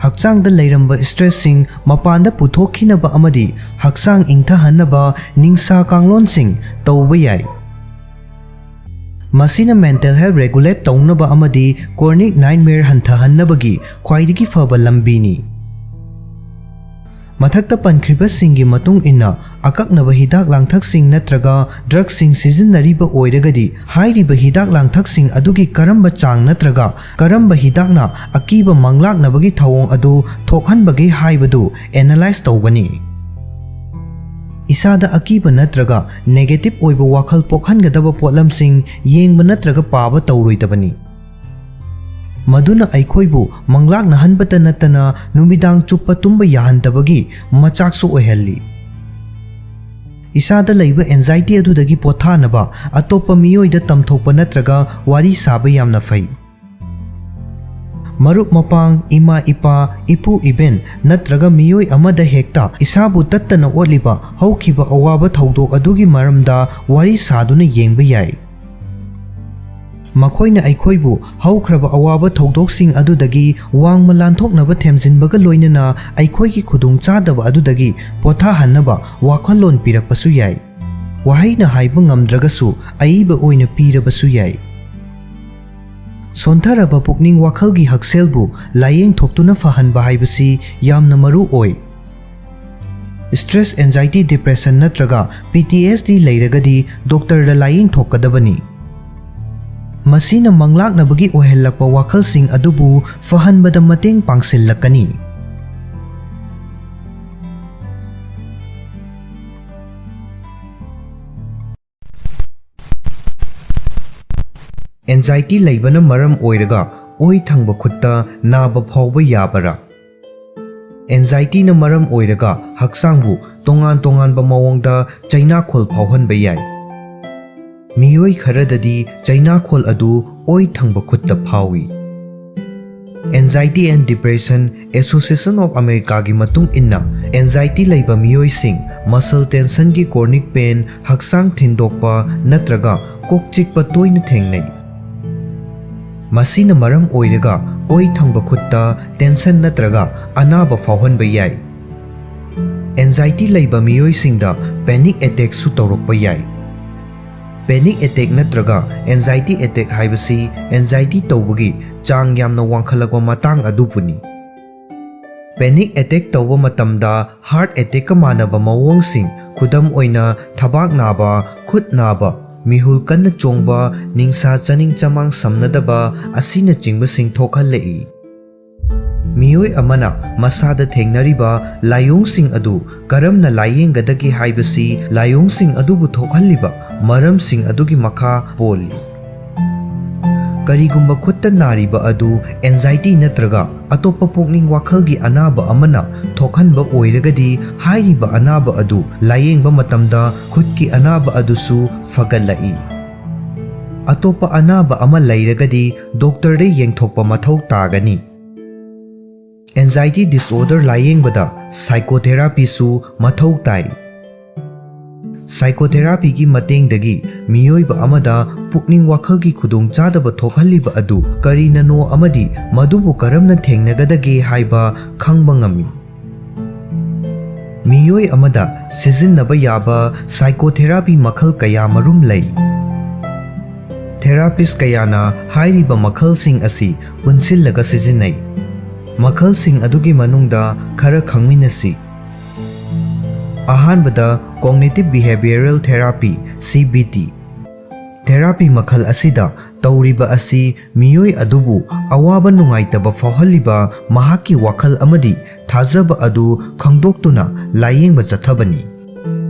ꯍꯛꯆꯥꯡꯗ ꯂꯩꯔꯝꯕ ꯁ꯭ꯇ꯭ꯔꯦꯁꯁꯤꯡ ꯃꯄꯥꯟꯗ ꯄꯨꯊꯣꯛꯈꯤꯅꯕ ꯑꯃꯗꯤ ꯍꯛꯆꯥꯡ ꯏꯪꯊꯍꯟꯅꯕ ꯅꯤꯡꯁꯥ ꯀꯥꯡꯂꯣꯟꯁꯤꯡ ꯇꯧꯕ ꯌꯥꯏ꯫ ꯃꯁꯤꯅ ꯃꯦꯟꯇꯦꯜ ꯍꯦꯜꯊ ꯔꯦꯒꯨꯂꯦꯠ ꯇꯧꯅꯕ ꯑꯃꯗꯤ chronic nightmare ꯍꯟꯊꯍꯟꯅꯕꯒꯤ ꯈ꯭ꯋꯥꯏꯗꯒꯤ ꯐꯕ ꯂꯝꯕꯤꯅꯤ꯫ ꯃꯊꯛꯇ ꯄꯟꯈ꯭ꯔꯤꯕꯁꯤꯡꯒꯤ ꯃꯇꯨꯡ ꯏꯟꯅ ꯑꯀꯛꯅꯕ ꯍꯤꯗꯥꯛ ꯂꯥꯡꯊꯛꯁꯤꯡ ꯅꯠꯇ꯭ꯔꯒ ꯗ꯭ꯔꯒꯁꯤꯡ ꯁꯤꯖꯤꯟꯅꯔꯤꯕ ꯑꯣꯏꯔꯒꯗꯤ, ꯍꯥꯏꯔꯤꯕ ꯍꯤꯗꯥꯛ ꯂꯥꯡꯊꯛꯁꯤꯡ ꯑꯗꯨꯒꯤ ꯀꯔꯝꯕ ꯆꯥꯡ ꯅꯠꯇ꯭ꯔꯒ ꯀꯔꯝꯕ ꯍꯤꯗꯥꯛꯅ ꯑꯀꯤꯕ ꯃꯪꯂꯥꯛꯅꯕꯒꯤ ꯊꯧꯑꯣꯡ ꯑꯗꯨ ꯊꯣꯛꯍꯟꯕꯒꯦ ꯍꯥꯏꯕꯗꯨ ꯑꯦꯅꯥꯂꯥꯏꯖ ꯇꯧꯒꯅꯤ꯫ ꯏꯁꯥꯗ ꯑꯀꯤꯕ ꯅꯠꯇ꯭ꯔꯒ ꯅꯦꯒꯦꯇꯤꯚ ꯑꯣꯏꯕ ꯋꯥꯈꯜ ꯄꯣꯛꯍꯟꯒꯗꯕ ꯄꯣꯠꯂꯝꯁꯤꯡ ꯌꯦꯡꯕ ꯅꯠꯇ꯭ꯔꯒ ꯄꯥꯕ ꯇꯧꯔꯣꯏꯗꯕꯅꯤ꯫ ꯃꯗꯨꯅ ꯑꯩꯈꯣꯏꯕꯨ ꯃꯪꯂꯥꯛꯅꯍꯟꯕꯇ ꯅꯠꯇꯅ ꯅꯨꯃꯤꯗꯥꯡ ꯆꯨꯞꯄ ꯇꯨꯝꯕ ꯌꯥꯍꯟꯗꯕꯒꯤ ꯃꯆꯥꯛꯁꯨ ꯑꯣꯏꯍꯜꯂꯤ꯫ ꯏꯁꯥꯗ ꯂꯩꯕ ꯑꯦꯟꯖꯥꯏꯇꯤ ꯑꯗꯨꯗꯒꯤ ꯄꯣꯊꯥꯅꯕ ꯑꯇꯣꯞꯄ ꯃꯤꯑꯣꯏꯗ ꯇꯝꯊꯣꯛꯄ ꯅꯠꯇ꯭ꯔꯒ ꯋꯥꯔꯤ ꯁꯥꯕ ꯌꯥꯝꯅ ꯐꯩ꯫ ꯃꯔꯨꯞ ꯃꯄꯥꯡ, ꯏꯃꯥ ꯏꯄꯥ, ꯏꯄꯨ ꯏꯕꯦꯟ ꯅꯠꯇ꯭ꯔꯒ ꯃꯤꯑꯣꯏ ꯑꯃꯗ ꯍꯦꯛꯇ ꯏꯁꯥꯕꯨ ꯇꯠꯇꯅ ꯑꯣꯠꯂꯤꯕ ꯍꯧꯈꯤꯕ ꯑꯋꯥꯕ ꯊꯧꯗꯣꯛ ꯑꯗꯨꯒꯤ ꯃꯔꯝꯗ ꯋꯥꯔꯤ ꯁꯥꯗꯨꯅ ꯌꯦꯡꯕ ꯌꯥꯏ꯫ ꯃꯈꯣꯏꯅ ꯑꯩꯈꯣꯏꯕꯨ ꯍꯧꯈ꯭ꯔꯕ ꯑꯋꯥꯕ ꯊꯧꯗꯣꯛꯁꯤꯡ ꯑꯗꯨꯗꯒꯤ ꯋꯥꯡꯃ ꯂꯥꯟꯊꯣꯛꯅꯕ ꯊꯦꯝꯖꯤꯟꯕꯒ ꯂꯣꯏꯅꯅ ꯑꯩꯈꯣꯏꯒꯤ ꯈꯨꯗꯣꯡꯆꯥꯗꯕ ꯑꯗꯨꯗꯒꯤ ꯄꯣꯊꯥꯍꯟꯅꯕ ꯋꯥꯈꯜꯂꯣꯟ ꯄꯤꯔꯛꯄꯁꯨ ꯌꯥꯏ꯫ ꯋꯥꯍꯩꯅ ꯍꯥꯏꯕ ꯉꯝꯗ꯭ꯔꯒꯁꯨ ꯑꯏꯕ ꯑꯣꯏꯅ ꯄꯤꯔꯕꯁꯨ ꯌꯥꯏ꯫ ꯁꯣꯟꯊꯔꯕ ꯄꯨꯛꯅꯤꯡ ꯋꯥꯈꯜꯒꯤ ꯍꯛꯁꯦꯜꯕꯨ ꯂꯥꯌꯦꯡꯊꯣꯛꯇꯨꯅ ꯐꯍꯟꯕ ꯍꯥꯏꯕꯁꯤ ꯌꯥꯝꯅ ꯃꯔꯨ ꯑꯣꯏ꯫ Stress, anxiety, depression ꯅꯠꯇ꯭ꯔꯒ P T S D ꯂꯩꯔꯒꯗꯤ ꯗꯣꯛꯇꯔꯗ ꯂꯥꯌꯦꯡꯊꯣꯛꯀꯗꯕꯅꯤ꯫ ꯃꯁꯤꯅ ꯃꯪꯂꯥꯛꯅꯕꯒꯤ ꯑꯣꯏꯍꯜꯂꯛꯄ ꯋꯥꯈꯜꯁꯤꯡ ꯑꯗꯨꯕꯨ ꯐꯍꯟꯕꯗ ꯃꯇꯦꯡ ꯄꯥꯡꯁꯤꯜꯂꯛꯀꯅꯤ꯫ Anxiety ꯂꯩꯕꯅ ꯃꯔꯝ ꯑꯣꯏꯔꯒ ꯑꯣꯏ ꯊꯪꯕ ꯈꯨꯠꯇ ꯅꯥꯕ ꯐꯥꯎꯕ ꯌꯥꯕꯔꯥ? Anxiety ꯅ ꯃꯔꯝ ꯑꯣꯏꯔꯒ ꯍꯛꯆꯥꯡꯕꯨ ꯇꯣꯉꯥꯟ ꯇꯣꯉꯥꯟꯕ ꯃꯑꯣꯡꯗ ꯆꯩꯅꯥꯈꯣꯜ ꯐꯥꯎꯍꯟꯕ ꯌꯥꯏ꯫ ꯃꯤꯑꯣꯏ ꯈꯔꯗꯗꯤ ꯆꯩꯅꯥꯈꯣꯜ ꯑꯗꯨ ꯑꯣꯏ ꯊꯪꯕ ꯈꯨꯠꯇ ꯐꯥꯎꯏ꯫ Anxiety and Depression Association of America ꯒꯤ ꯃꯇꯨꯡ ꯏꯟꯅ, anxiety ꯂꯩꯕ ꯃꯤꯑꯣꯏꯁꯤꯡ muscle tension ꯒꯤ chronic pain, ꯍꯛꯆꯥꯡ ꯊꯤꯟꯗꯣꯛꯄ ꯅꯠꯇ꯭ꯔꯒ ꯀꯣꯛ ꯆꯤꯛꯄ ꯇꯣꯏꯅ ꯊꯦꯡꯅꯩ꯫ ꯃꯁꯤꯅ ꯃꯔꯝ ꯑꯣꯏꯔꯒ ꯑꯣꯏ ꯊꯪꯕ ꯈꯨꯠꯇ tension ꯅꯠꯇ꯭ꯔꯒ ꯑꯅꯥꯕ ꯐꯥꯎꯍꯟꯕ ꯌꯥꯏ꯫ Anxiety ꯂꯩꯕ ꯃꯤꯑꯣꯏꯁꯤꯡꯗ panic attack ꯁꯨ ꯇꯧꯔꯛꯄ ꯌꯥꯏ꯫ Panic attack ꯅꯠꯇ꯭ꯔꯒ anxiety attack ꯍꯥꯏꯕꯁꯤ anxiety ꯇꯧꯕꯒꯤ ꯆꯥꯡ ꯌꯥꯝꯅ ꯋꯥꯡꯈꯠꯂꯛꯄ ꯃꯇꯥꯡ ꯑꯗꯨꯕꯨꯅꯤ꯫ Panic attack ꯇꯧꯕ ꯃꯇꯝꯗ heart attack ꯀ ꯃꯥꯟꯅꯕ ꯃꯑꯣꯡꯁꯤꯡ, ꯈꯨꯗꯝ ꯑꯣꯏꯅ ꯊꯕꯥꯛ ꯅꯥꯕ, ꯈꯨꯠ ꯅꯥꯕ, ꯃꯤꯍꯨꯜ ꯀꯟꯅ ꯆꯣꯡꯕ, ꯅꯤꯡꯁꯥ ꯆꯥꯅꯤꯡ ꯆꯃꯥꯡ ꯁꯝꯅꯗꯕ ꯑꯁꯤꯅꯆꯤꯡꯕꯁꯤꯡ ꯊꯣꯛꯍꯜꯂꯛꯏ꯫ ꯃꯤꯑꯣꯏ ꯑꯃꯅ ꯃꯁꯥꯗ ꯊꯦꯡꯅꯔꯤꯕ ꯂꯥꯏꯑꯣꯡꯁꯤꯡ ꯑꯗꯨ ꯀꯔꯝꯅ ꯂꯥꯏꯌꯦꯡꯒꯗꯒꯦ ꯍꯥꯏꯕꯁꯤ ꯂꯥꯏꯑꯣꯡꯁꯤꯡ ꯑꯗꯨꯕꯨ ꯊꯣꯛꯍꯜꯂꯤꯕ ꯃꯔꯝꯁꯤꯡ ꯑꯗꯨꯒꯤ ꯃꯈꯥ ꯄꯣꯜꯂꯤ꯫ ꯀꯔꯤꯒꯨꯝꯕ ꯈꯨꯠꯇ ꯅꯥꯔꯤꯕ ꯑꯗꯨ anxiety ꯅꯠꯇ꯭ꯔꯒ ꯑꯇꯣꯞꯄ ꯄꯨꯛꯅꯤꯡ ꯋꯥꯈꯜꯒꯤ ꯑꯅꯥꯕ ꯑꯃꯅ ꯊꯣꯛꯍꯟꯕ ꯑꯣꯏꯔꯒꯗꯤ, ꯍꯥꯏꯔꯤꯕ ꯑꯅꯥꯕ ꯑꯗꯨ ꯂꯥꯌꯦꯡꯕ ꯃꯇꯝꯗ ꯈꯨꯠꯀꯤ ꯑꯅꯥꯕ ꯑꯗꯨꯁꯨ ꯐꯒꯠꯂꯛꯏ꯫ ꯑꯇꯣꯞꯄ ꯑꯅꯥꯕ ꯑꯃ ꯂꯩꯔꯒꯗꯤ ꯗꯣꯛꯇꯔꯗ ꯌꯦꯡꯊꯣꯛꯄ ꯃꯊꯧ ꯇꯥꯒꯅꯤ꯫ Anxiety disorder ꯂꯥꯌꯦꯡꯕꯗ psychotherapy ꯁꯨ ꯃꯊꯧ ꯇꯥꯏ꯫ Psychotherapy ꯒꯤ ꯃꯇꯦꯡꯗꯒꯤ ꯃꯤꯑꯣꯏꯕ ꯑꯃꯗ ꯄꯨꯛꯅꯤꯡ ꯋꯥꯈꯜꯒꯤ ꯈꯨꯗꯣꯡꯆꯥꯗꯕ ꯊꯣꯛꯍꯜꯂꯤꯕ ꯑꯗꯨ ꯀꯔꯤꯅꯅꯣ ꯑꯃꯗꯤ ꯃꯗꯨꯕꯨ ꯀꯔꯝꯅ ꯊꯦꯡꯅꯒꯗꯒꯦ ꯍꯥꯏꯕ ꯈꯪꯕ ꯉꯝꯃꯤ꯫ ꯃꯤꯑꯣꯏ ꯑꯃꯗ ꯁꯤꯖꯤꯟꯅꯕ ꯌꯥꯕ psychotherapy ꯃꯈꯜ ꯀꯌꯥꯃꯔꯨꯝ ꯂꯩ꯫ Therapist ꯀꯌꯥꯅ ꯍꯥꯏꯔꯤꯕ ꯃꯈꯜꯁꯤꯡ ꯑꯁꯤ ꯄꯨꯟꯁꯤꯜꯂꯒ ꯁꯤꯖꯤꯟꯅꯩ꯫ ꯃꯈꯜꯁꯤꯡ ꯑꯗꯨꯒꯤ ꯃꯅꯨꯡꯗ ꯈꯔ ꯈꯪꯃꯤꯟꯅꯁꯤ꯫ ꯑꯍꯥꯟꯕꯗ, Cognitive Behavioral Therapy, C B T꯫ Therapy ꯃꯈꯜ ꯑꯁꯤꯗ ꯇꯧꯔꯤꯕ ꯑꯁꯤ ꯃꯤꯑꯣꯏ ꯑꯗꯨꯕꯨ ꯑꯋꯥꯕ ꯅꯨꯡꯉꯥꯏꯇꯕ ꯐꯥꯎꯍꯜꯂꯤꯕ ꯃꯍꯥꯛꯀꯤ ꯋꯥꯈꯜ ꯑꯃꯗꯤ ꯊꯥꯖꯕ ꯑꯗꯨ ꯈꯪꯗꯣꯛꯇꯨꯅ ꯂꯥꯌꯦꯡꯕ ꯆꯠꯊꯕꯅꯤ꯫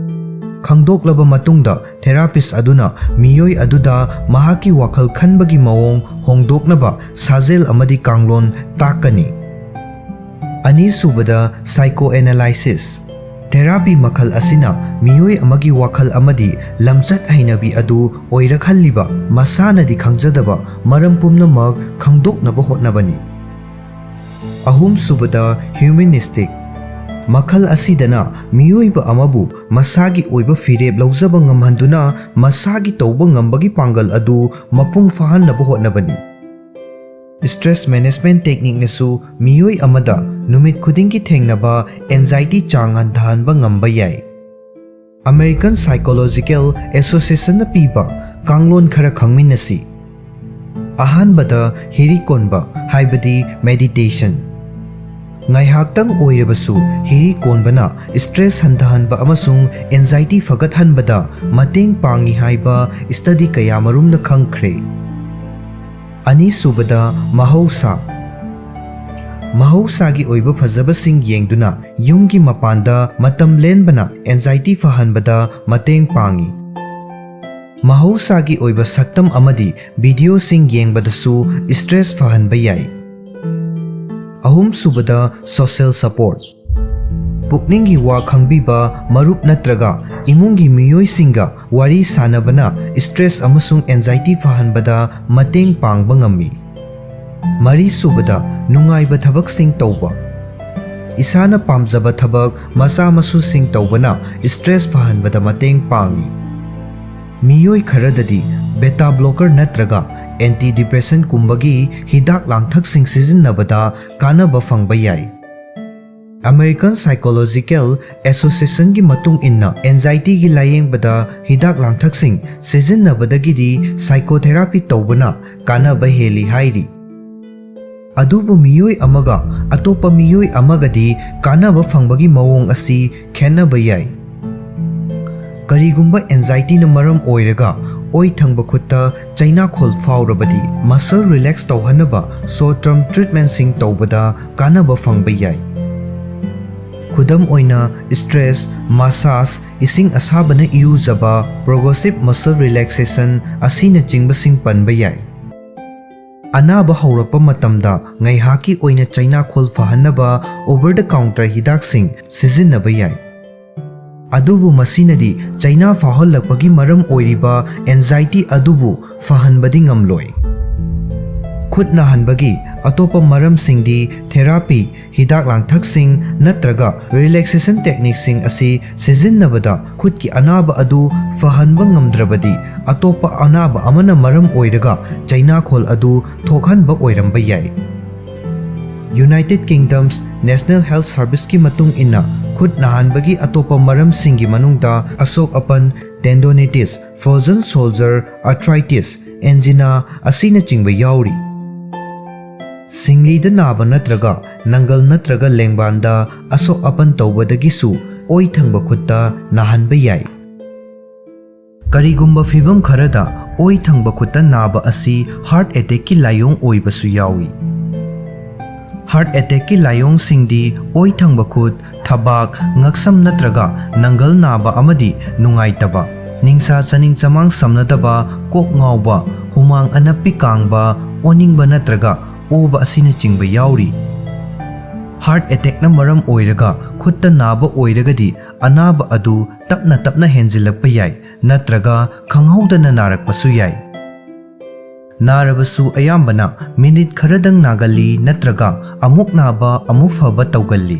ꯈꯪꯗꯣꯛꯂꯕ ꯃꯇꯨꯡꯗ, therapist ꯑꯗꯨꯅ ꯃꯤꯑꯣꯏ ꯑꯗꯨꯗ ꯃꯍꯥꯛꯀꯤ ꯋꯥꯈꯜ ꯈꯟꯕꯒꯤ ꯃꯑꯣꯡ ꯍꯣꯡꯗꯣꯛꯅꯕ ꯁꯥꯖꯦꯜ ꯑꯃꯗꯤ ꯀꯥꯡꯂꯣꯟ ꯇꯥꯛꯀꯅꯤ꯫ ꯑꯅꯤꯁꯨꯕꯗ, psychoanalysis꯫ Therapy ꯃꯈꯜ ꯑꯁꯤꯅ ꯃꯤꯑꯣꯏ ꯑꯃꯒꯤ ꯋꯥꯈꯜ ꯑꯃꯗꯤ ꯂꯝꯆꯠ ꯍꯩꯅꯕꯤ ꯑꯗꯨ ꯑꯣꯏꯔꯛꯍꯜꯂꯤꯕ ꯃꯁꯥꯅꯗꯤ ꯈꯪꯖꯗꯕ ꯃꯔꯝ ꯄꯨꯝꯅꯃꯛ ꯈꯪꯗꯣꯛꯅꯕ ꯍꯣꯠꯅꯕꯅꯤ꯫ ꯑꯍꯨꯝꯁꯨꯕꯗ, humanistic꯫ ꯃꯈꯜ ꯑꯁꯤꯗꯅ ꯃꯤꯑꯣꯏꯕ ꯑꯃꯕꯨ ꯃꯁꯥꯒꯤ ꯑꯣꯏꯕ ꯐꯤꯔꯦꯞ ꯂꯧꯖꯕ ꯉꯝꯍꯟꯗꯨꯅ ꯃꯁꯥꯒꯤ ꯇꯧꯕ ꯉꯝꯕꯒꯤ ꯄꯥꯡꯒꯜ ꯑꯗꯨ ꯃꯄꯨꯡ ꯐꯥꯍꯟꯅꯕ ꯍꯣꯠꯅꯕꯅꯤ꯫ Stress management technique ꯅꯁꯨ ꯃꯤꯑꯣꯏ ꯑꯃꯗ ꯅꯨꯃꯤꯠ ꯈꯨꯗꯤꯡꯒꯤ ꯊꯦꯡꯅꯕ anxiety ꯆꯥꯡ ꯍꯟꯊꯍꯟꯕ ꯉꯝꯕ ꯌꯥꯏ꯫ American Psychological Association ꯅ ꯄꯤꯕ ꯀꯥꯡꯂꯣꯟ ꯈꯔ ꯈꯪꯃꯤꯟꯅꯁꯤ꯫ ꯑꯍꯥꯟꯕꯗ, ꯍꯤꯔꯤ ꯀꯣꯟꯕ, ꯍꯥꯏꯕꯗꯤ meditation꯫ ꯉꯥꯏꯍꯥꯛꯇꯪ ꯑꯣꯏꯔꯕꯁꯨ ꯍꯤꯔꯤ ꯀꯣꯟꯕꯅ stress ꯍꯟꯊꯍꯟꯕ ꯑꯃꯁꯨꯡ anxiety ꯐꯒꯠꯍꯟꯕꯗ ꯃꯇꯦꯡ ꯄꯥꯡꯏ ꯍꯥꯏꯕ study ꯀꯌꯥꯃꯔꯨꯝꯅ ꯈꯪꯈ꯭ꯔꯦ꯫ ꯑꯅꯤꯁꯨꯕꯗ, ꯃꯍꯧꯁꯥ꯫ ꯃꯍꯧꯁꯥꯒꯤ ꯑꯣꯏꯕ ꯐꯖꯕꯁꯤꯡ ꯌꯦꯡꯗꯨꯅ ꯌꯨꯝꯒꯤ ꯃꯄꯥꯟꯗ ꯃꯇꯝ ꯂꯦꯟꯕꯅ anxiety ꯐꯍꯟꯕꯗ ꯃꯇꯦꯡ ꯄꯥꯡꯏ꯫ ꯃꯍꯧꯁꯥꯒꯤ ꯑꯣꯏꯕ ꯁꯛꯇꯝ ꯑꯃꯗꯤ videoꯁꯤꯡ ꯌꯦꯡꯕꯗꯁꯨ stress ꯐꯍꯟꯕ ꯌꯥꯏ꯫ ꯑꯍꯨꯝꯁꯨꯕꯗ, social support꯫ ꯄꯨꯛꯅꯤꯡꯒꯤ ꯋꯥ ꯈꯪꯕꯤꯕ ꯃꯔꯨꯞ ꯅꯠꯇ꯭ꯔꯒ ꯏꯃꯨꯡꯒꯤ ꯃꯤꯑꯣꯏꯁꯤꯡꯒ ꯋꯥꯔꯤ ꯁꯥꯅꯕꯅ stress ꯑꯃꯁꯨꯡ anxiety ꯐꯍꯟꯕꯗ ꯃꯇꯦꯡ ꯄꯥꯡꯕ ꯉꯝꯃꯤ꯫ ꯃꯔꯤꯁꯨꯕꯗ, ꯅꯨꯡꯉꯥꯏꯕ ꯊꯕꯛꯁꯤꯡ ꯇꯧꯕ꯫ ꯏꯁꯥꯅ ꯄꯥꯝꯖꯕ ꯊꯕꯛ ꯃꯆꯥ ꯃꯁꯨꯁꯤꯡ ꯇꯧꯕꯅ stress ꯐꯍꯟꯕꯗ ꯃꯇꯦꯡ ꯄꯥꯡꯏ꯫ ꯃꯤꯑꯣꯏ ꯈꯔꯗꯗꯤ beta blocker ꯅꯠꯇ꯭ꯔꯒ antidepressant ꯀꯨꯝꯕꯒꯤ ꯍꯤꯗꯥꯛ ꯂꯥꯡꯊꯛꯁꯤꯡ ꯁꯤꯖꯤꯟꯅꯕꯗ ꯀꯥꯟꯅꯕ ꯐꯪꯕ ꯌꯥꯏ꯫ American Psychological Associationꯒꯤ ꯃꯇꯨꯡ ꯏꯟꯅ, anxietyꯒꯤ ꯂꯥꯌꯦꯡꯕꯗ ꯍꯤꯗꯥꯛ ꯂꯥꯡꯊꯛꯁꯤꯡ ꯁꯤꯖꯤꯟꯅꯕꯗꯒꯤꯗꯤ psychotherapy ꯇꯧꯕꯅ ꯀꯥꯟꯅꯕ ꯍꯦꯜꯂꯤ ꯍꯥꯏꯔꯤ꯫ ꯑꯗꯨꯕꯨ ꯃꯤꯑꯣꯏ ꯑꯃꯒ ꯑꯇꯣꯞꯄ ꯃꯤꯑꯣꯏ ꯑꯃꯒꯗꯤ ꯀꯥꯟꯅꯕ ꯐꯪꯕꯒꯤ ꯃꯑꯣꯡ ꯑꯁꯤ ꯈꯦꯠꯅꯕ ꯌꯥꯏ꯫ ꯀꯔꯤꯒꯨꯝꯕ anxietyꯅ ꯃꯔꯝ ꯑꯣꯏꯔꯒ ꯑꯣꯏ ꯊꯪꯕ ꯈꯨꯠꯇ ꯆꯩꯅꯥꯈꯣꯜ ꯐꯥꯎꯔꯕꯗꯤ, muscle relax ꯇꯧꯍꯟꯅꯕ short term treatmentꯁꯤꯡ ꯇꯧꯕꯗ ꯀꯥꯟꯅꯕ ꯐꯪꯕ ꯌꯥꯏ꯫ ꯈꯨꯗꯝ ꯑꯣꯏꯅ, stress, massage, ꯏꯁꯤꯡ ꯑꯁꯥꯕꯅ ꯏꯔꯨꯖꯕ, progressive muscle relaxation ꯑꯁꯤꯅꯆꯤꯡꯕꯁꯤꯡ ꯄꯟꯕ ꯌꯥꯏ꯫ ꯑꯅꯥꯕ ꯍꯧꯔꯛꯄ ꯃꯇꯝꯗ ꯉꯥꯏꯍꯥꯛꯀꯤ ꯑꯣꯏꯅ ꯆꯩꯅꯥꯈꯣꯜ ꯐꯍꯟꯅꯕ over the counter ꯍꯤꯗꯥꯛꯁꯤꯡ ꯁꯤꯖꯤꯟꯅꯕ ꯌꯥꯏ꯫ ꯑꯗꯨꯕꯨ ꯃꯁꯤꯅꯗꯤ ꯆꯩꯅꯥ ꯐꯥꯎꯍꯜꯂꯛꯄꯒꯤ ꯃꯔꯝ ꯑꯣꯏꯔꯤꯕ anxiety ꯑꯗꯨꯕꯨ ꯐꯍꯟꯕꯗꯤ ꯉꯝꯂꯣꯏ꯫ ꯈꯨꯠ ꯅꯥꯍꯟꯕꯒꯤ ꯑꯇꯣꯞꯄ ꯃꯔꯝꯁꯤꯡꯗꯤ therapy, ꯍꯤꯗꯥꯛ ꯂꯥꯡꯊꯛꯁꯤꯡ ꯅꯠꯇ꯭ꯔꯒ relaxation techniqueꯁꯤꯡ ꯑꯁꯤ ꯁꯤꯖꯤꯟꯅꯕꯗ ꯈꯨꯠꯀꯤ ꯑꯅꯥꯕ ꯑꯗꯨ ꯐꯍꯟꯕ ꯉꯝꯗ꯭ꯔꯕꯗꯤ, ꯑꯇꯣꯞꯄ ꯑꯅꯥꯕ ꯑꯃꯅ ꯃꯔꯝ ꯑꯣꯏꯔꯒ ꯆꯩꯅꯥꯈꯣꯜ ꯑꯗꯨ ꯊꯣꯛꯍꯟꯕ ꯑꯣꯏꯔꯝꯕ ꯌꯥꯏ꯫ United Kingdom's National Health Serviceꯀꯤ ꯃꯇꯨꯡ ꯏꯟꯅ, ꯈꯨꯠ ꯅꯥꯍꯟꯕꯒꯤ ꯑꯇꯣꯞꯄ ꯃꯔꯝꯁꯤꯡꯒꯤ ꯃꯅꯨꯡꯗ ꯑꯁꯣꯛ ꯑꯄꯟ, tendonitis, frozen shoulder, arthritis, angina ꯑꯁꯤꯅꯆꯤꯡꯕ ꯌꯥꯎꯔꯤ꯫ ꯁꯤꯡꯂꯤꯗ ꯅꯥꯕ ꯅꯠꯇ꯭ꯔꯒ ꯅꯪꯒꯜ ꯅꯠꯇ꯭ꯔꯒ ꯂꯦꯡꯕꯥꯟꯗ ꯑꯁꯣꯛ ꯑꯄꯟ ꯇꯧꯕꯗꯒꯤꯁꯨ ꯑꯣꯏ ꯊꯪꯕ ꯈꯨꯠꯇ ꯅꯥꯍꯟꯕ ꯌꯥꯏ꯫ ꯀꯔꯤꯒꯨꯝꯕ ꯐꯤꯚꯝ ꯈꯔꯗ ꯑꯣꯏ ꯊꯪꯕ ꯈꯨꯠꯇ ꯅꯥꯕ ꯑꯁꯤ heart attackꯀꯤ ꯂꯥꯏꯑꯣꯡ ꯑꯣꯏꯕꯁꯨ ꯌꯥꯎꯏ꯫ Heart attackꯀꯤ ꯂꯥꯏꯑꯣꯡꯁꯤꯡꯗꯤ ꯑꯣꯏ ꯊꯪꯕ ꯈꯨꯠ, ꯊꯕꯥꯛ, ꯉꯛꯁꯝ ꯅꯠꯇ꯭ꯔꯒ ꯅꯪꯒꯜ ꯅꯥꯕ ꯑꯃꯗꯤ ꯅꯨꯡꯉꯥꯏꯇꯕ, ꯅꯤꯡꯁꯥ ꯆꯥꯅꯤꯡ ꯆꯃꯥꯡ ꯁꯝꯅꯗꯕ, ꯀꯣꯛ ꯉꯥꯎꯕ, ꯍꯨꯃꯥꯡ ꯑꯅꯞꯄꯤ ꯀꯥꯡꯕ, ꯑꯣꯅꯤꯡꯕ ꯅꯠꯇ꯭ꯔꯒ ꯑꯣꯕ ꯑꯁꯤꯅꯆꯤꯡꯕ ꯌꯥꯎꯔꯤ꯫ Heart attackꯅ ꯃꯔꯝ ꯑꯣꯏꯔꯒ ꯈꯨꯠꯇ ꯅꯥꯕ ꯑꯣꯏꯔꯒꯗꯤ, ꯑꯅꯥꯕ ꯑꯗꯨ ꯇꯞꯅ ꯇꯞꯅ ꯍꯦꯟꯖꯤꯜꯂꯛꯄ ꯌꯥꯏ ꯅꯠꯇ꯭ꯔꯒ ꯈꯪꯍꯧꯗꯅ ꯅꯥꯔꯛꯄꯁꯨ ꯌꯥꯏ꯫ ꯅꯥꯔꯕꯁꯨ ꯑꯌꯥꯝꯕꯅ ꯃꯤꯅꯤꯠ ꯈꯔꯗꯪ ꯅꯥꯒꯜꯂꯤ ꯅꯠꯇ꯭ꯔꯒ ꯑꯃꯨꯛ ꯅꯥꯕ ꯑꯃꯨꯛ ꯐꯕ ꯇꯧꯒꯜꯂꯤ꯫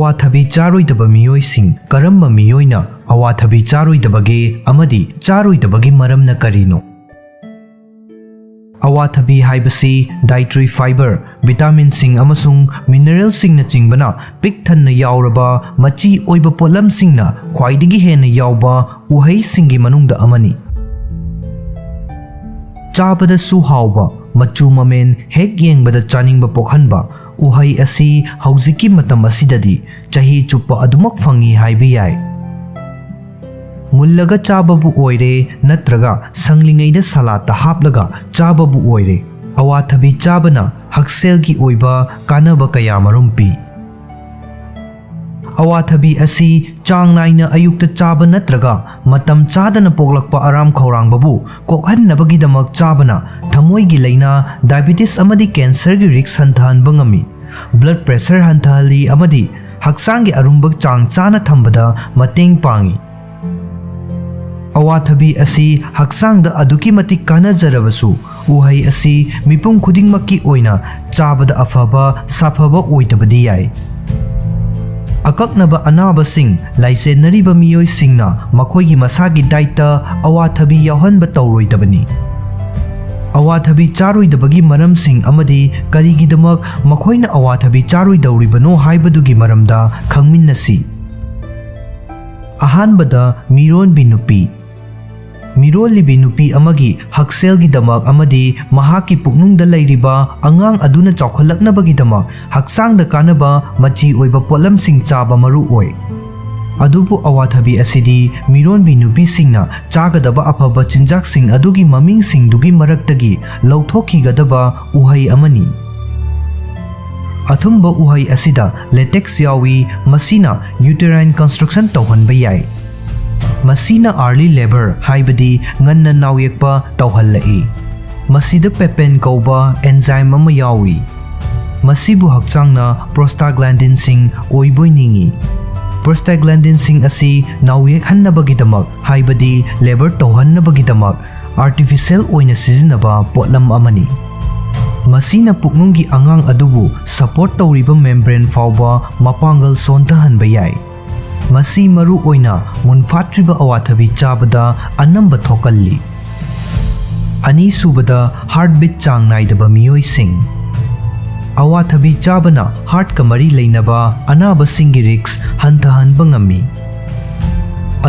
ꯑꯋꯥꯊꯕꯤ ꯆꯥꯔꯣꯏꯗꯕ ꯃꯤꯑꯣꯏꯁꯤꯡ ꯀꯔꯝꯕ ꯃꯤꯑꯣꯏꯅ ꯑꯋꯥꯊꯕꯤ ꯆꯥꯔꯣꯏꯗꯕꯒꯦ ꯑꯃꯗꯤ ꯆꯥꯔꯣꯏꯗꯕꯒꯤ ꯃꯔꯝꯅ ꯀꯔꯤꯅꯣ? ꯑꯋꯥꯊꯕꯤ ꯍꯥꯏꯕꯁꯤ dietary fiber, vitaminꯁꯤꯡ ꯑꯃꯁꯨꯡ mineralꯁꯤꯡꯅꯆꯤꯡꯕꯅ ꯄꯤꯛ ꯊꯟꯅ ꯌꯥꯎꯔꯕ ꯃꯆꯤ ꯑꯣꯏꯕ ꯄꯣꯠꯂꯝꯁꯤꯡꯅ ꯈ꯭ꯋꯥꯏꯗꯒꯤ ꯍꯦꯟꯅ ꯌꯥꯎꯕ ꯎꯍꯩꯁꯤꯡꯒꯤ ꯃꯅꯨꯡꯗ ꯑꯃꯅꯤ꯫ ꯆꯥꯕꯗꯁꯨ ꯍꯥꯎꯕ, ꯃꯆꯨ ꯃꯃꯦꯟ ꯍꯦꯛ ꯌꯦꯡꯕꯗ ꯆꯥꯅꯤꯡꯕ ꯄꯣꯛꯍꯟꯕ ꯎꯍꯩ ꯑꯁꯤ ꯍꯧꯖꯤꯛꯀꯤ ꯃꯇꯝ ꯑꯁꯤꯗꯗꯤ ꯆꯍꯤ ꯆꯨꯞꯄ ꯑꯗꯨꯃꯛ ꯐꯪꯏ ꯍꯥꯏꯕ ꯌꯥꯏ꯫ ꯃꯨꯜꯂꯒ ꯆꯥꯕꯕꯨ ꯑꯣꯏꯔꯦ ꯅꯠꯇ꯭ꯔꯒ ꯁꯪꯂꯤꯉꯩꯗ ꯁꯂꯥꯠꯇ ꯍꯥꯞꯂꯒ ꯆꯥꯕꯕꯨ ꯑꯣꯏꯔꯦ, ꯑꯋꯥꯊꯕꯤ ꯆꯥꯕꯅ ꯍꯛꯁꯦꯜꯒꯤ ꯑꯣꯏꯕ ꯀꯥꯟꯅꯕ ꯀꯌꯥꯃꯔꯨꯝ ꯄꯤ꯫ ꯑꯋꯥꯊꯕꯤ ꯑꯁꯤ ꯆꯥꯡ ꯅꯥꯏꯅ ꯑꯌꯨꯛꯇ ꯆꯥꯕ ꯅꯠꯇ꯭ꯔꯒ ꯃꯇꯝ ꯆꯥꯗꯅ ꯄꯣꯛꯂꯛꯄ ꯑꯔꯥꯝ ꯈꯧꯔꯥꯡꯕꯕꯨ ꯀꯣꯛꯍꯟꯅꯕꯒꯤꯗꯃꯛ ꯆꯥꯕꯅ ꯊꯃꯣꯏꯒꯤ ꯂꯥꯏꯅꯥ, diabetes ꯑꯃꯗꯤ cancerꯒꯤ risk ꯍꯟꯊꯍꯟꯕ ꯉꯝꯃꯤ, blood pressure ꯍꯟꯊꯍꯜꯂꯤ ꯑꯃꯗꯤ ꯍꯛꯆꯥꯡꯒꯤ ꯑꯔꯨꯝꯕ ꯆꯥꯡ ꯆꯥꯅ ꯊꯝꯕꯗ ꯃꯇꯦꯡ ꯄꯥꯡꯏ꯫ ꯑꯋꯥꯊꯕꯤ ꯑꯁꯤ ꯍꯛꯆꯥꯡꯗ ꯑꯗꯨꯛꯀꯤ ꯃꯇꯤꯛ ꯀꯥꯟꯅꯖꯔꯕꯁꯨ, ꯎꯍꯩ ꯑꯁꯤ ꯃꯤꯄꯨꯝ ꯈꯨꯗꯤꯡꯃꯛꯀꯤ ꯑꯣꯏꯅ ꯆꯥꯕꯗ ꯑꯐꯕ ꯁꯥꯐꯕ ꯑꯣꯏꯗꯕꯗꯤ ꯌꯥꯏ꯫ ꯑꯀꯛꯅꯕ ꯑꯅꯥꯕꯁꯤꯡ ꯂꯥꯏꯆꯦꯟꯅꯔꯤꯕ ꯃꯤꯑꯣꯏꯁꯤꯡꯅ ꯃꯈꯣꯏꯒꯤ ꯃꯁꯥꯒꯤ dietꯇ ꯑꯋꯥꯊꯕꯤ ꯌꯥꯎꯍꯟꯕ ꯇꯧꯔꯣꯏꯗꯕꯅꯤ꯫ ꯑꯋꯥꯊꯕꯤ ꯆꯥꯔꯣꯏꯗꯕꯒꯤ ꯃꯔꯝꯁꯤꯡ ꯑꯃꯗꯤ ꯀꯔꯤꯒꯤꯗꯃꯛ ꯃꯈꯣꯏꯅ ꯑꯋꯥꯊꯕꯤ ꯆꯥꯔꯣꯏꯗꯧꯔꯤꯕꯅꯣ ꯍꯥꯏꯕꯗꯨꯒꯤ ꯃꯔꯝꯗ ꯈꯪꯃꯤꯟꯅꯁꯤ꯫ ꯑꯍꯥꯟꯕꯗ, ꯃꯤꯔꯣꯟꯕꯤ ꯅꯨꯄꯤ꯫ ꯃꯤꯔꯣꯜꯂꯤꯕꯤ ꯅꯨꯄꯤ ꯑꯃꯒꯤ ꯍꯛꯁꯦꯜꯒꯤꯗꯃꯛ ꯑꯃꯗꯤ ꯃꯍꯥꯛꯀꯤ ꯄꯨꯛꯅꯨꯡꯗ ꯂꯩꯔꯤꯕ ꯑꯉꯥꯡ ꯑꯗꯨꯅ ꯆꯥꯎꯈꯠꯂꯛꯅꯕꯒꯤꯗꯃꯛ ꯍꯛꯆꯥꯡꯗ ꯀꯥꯟꯅꯕ ꯃꯆꯤ ꯑꯣꯏꯕ ꯄꯣꯠꯂꯝꯁꯤꯡ ꯆꯥꯕ ꯃꯔꯨ ꯑꯣꯏ꯫ ꯑꯗꯨꯕꯨ ꯑꯋꯥꯊꯕꯤ ꯑꯁꯤꯗꯤ ꯃꯤꯔꯣꯟꯕꯤ ꯅꯨꯄꯤꯁꯤꯡꯅ ꯆꯥꯒꯗꯕ ꯑꯐꯕ ꯆꯤꯟꯖꯥꯛꯁꯤꯡ ꯑꯗꯨꯒꯤ ꯃꯃꯤꯡꯁꯤꯡꯗꯨꯒꯤ ꯃꯔꯛꯇꯒꯤ ꯂꯧꯊꯣꯛꯈꯤꯒꯗꯕ ꯎꯍꯩ ꯑꯃꯅꯤ꯫ ꯑꯊꯨꯝꯕ ꯎꯍꯩ ꯑꯁꯤꯗ latex ꯌꯥꯎꯏ, ꯃꯁꯤꯅ uterine construction ꯇꯧꯍꯟꯕ ꯌꯥꯏ꯫ ꯃꯁꯤꯅ early labour, ꯍꯥꯏꯕꯗꯤ ꯉꯟꯅ ꯅꯥꯎꯌꯦꯛꯄ ꯇꯧꯍꯜꯂꯛꯏ꯫ ꯃꯁꯤꯗ papain ꯀꯧꯕ enzyme ꯑꯃ ꯌꯥꯎꯏ꯫ ꯃꯁꯤꯕꯨ ꯍꯛꯆꯥꯡꯅ prostaglandinꯁꯤꯡ ꯑꯣꯏꯕꯣꯏ ꯅꯤꯡꯏ꯫ Prostaglandinꯁꯤꯡ ꯑꯁꯤ ꯅꯥꯎꯌꯦꯛꯍꯟꯅꯕꯒꯤꯗꯃꯛ, ꯍꯥꯏꯕꯗꯤ labour ꯇꯧꯍꯟꯅꯕꯒꯤꯗꯃꯛ, artificial ꯑꯣꯏꯅ ꯁꯤꯖꯤꯟꯅꯕ ꯄꯣꯠꯂꯝ ꯑꯃꯅꯤ꯫ ꯃꯁꯤꯅ ꯄꯨꯛꯅꯨꯡꯒꯤ ꯑꯉꯥꯡ ꯑꯗꯨꯕꯨ ꯁꯄꯣꯔꯠ ꯇꯧꯔꯤꯕ ꯃꯦꯝꯕ꯭ꯔꯦꯟ ꯐꯥꯎꯕ ꯃꯄꯥꯡꯒꯜ ꯁꯣꯟꯊꯍꯟꯕ ꯌꯥꯏ꯫ ꯃꯁꯤ ꯃꯔꯨ ꯑꯣꯏꯅ ꯃꯨꯟꯐꯥꯠꯇ꯭ꯔꯤꯕ ꯑꯋꯥꯊꯕꯤ ꯆꯥꯕꯗ ꯑꯅꯝꯕ ꯊꯣꯛꯀꯜꯂꯤ꯫ ꯑꯅꯤꯁꯨꯕꯗ, ꯍꯥꯔꯠꯕꯤꯠ ꯆꯥꯡ ꯅꯥꯏꯗꯕ ꯃꯤꯑꯣꯏꯁꯤꯡ꯫ ꯑꯋꯥꯊꯕꯤ ꯆꯥꯕꯅ ꯍꯥꯔꯠꯀ ꯃꯔꯤ ꯂꯩꯅꯕ ꯑꯅꯥꯕꯁꯤꯡꯒꯤ ꯔꯤꯛꯁ ꯍꯟꯊꯍꯟꯕ ꯉꯝꯃꯤ꯫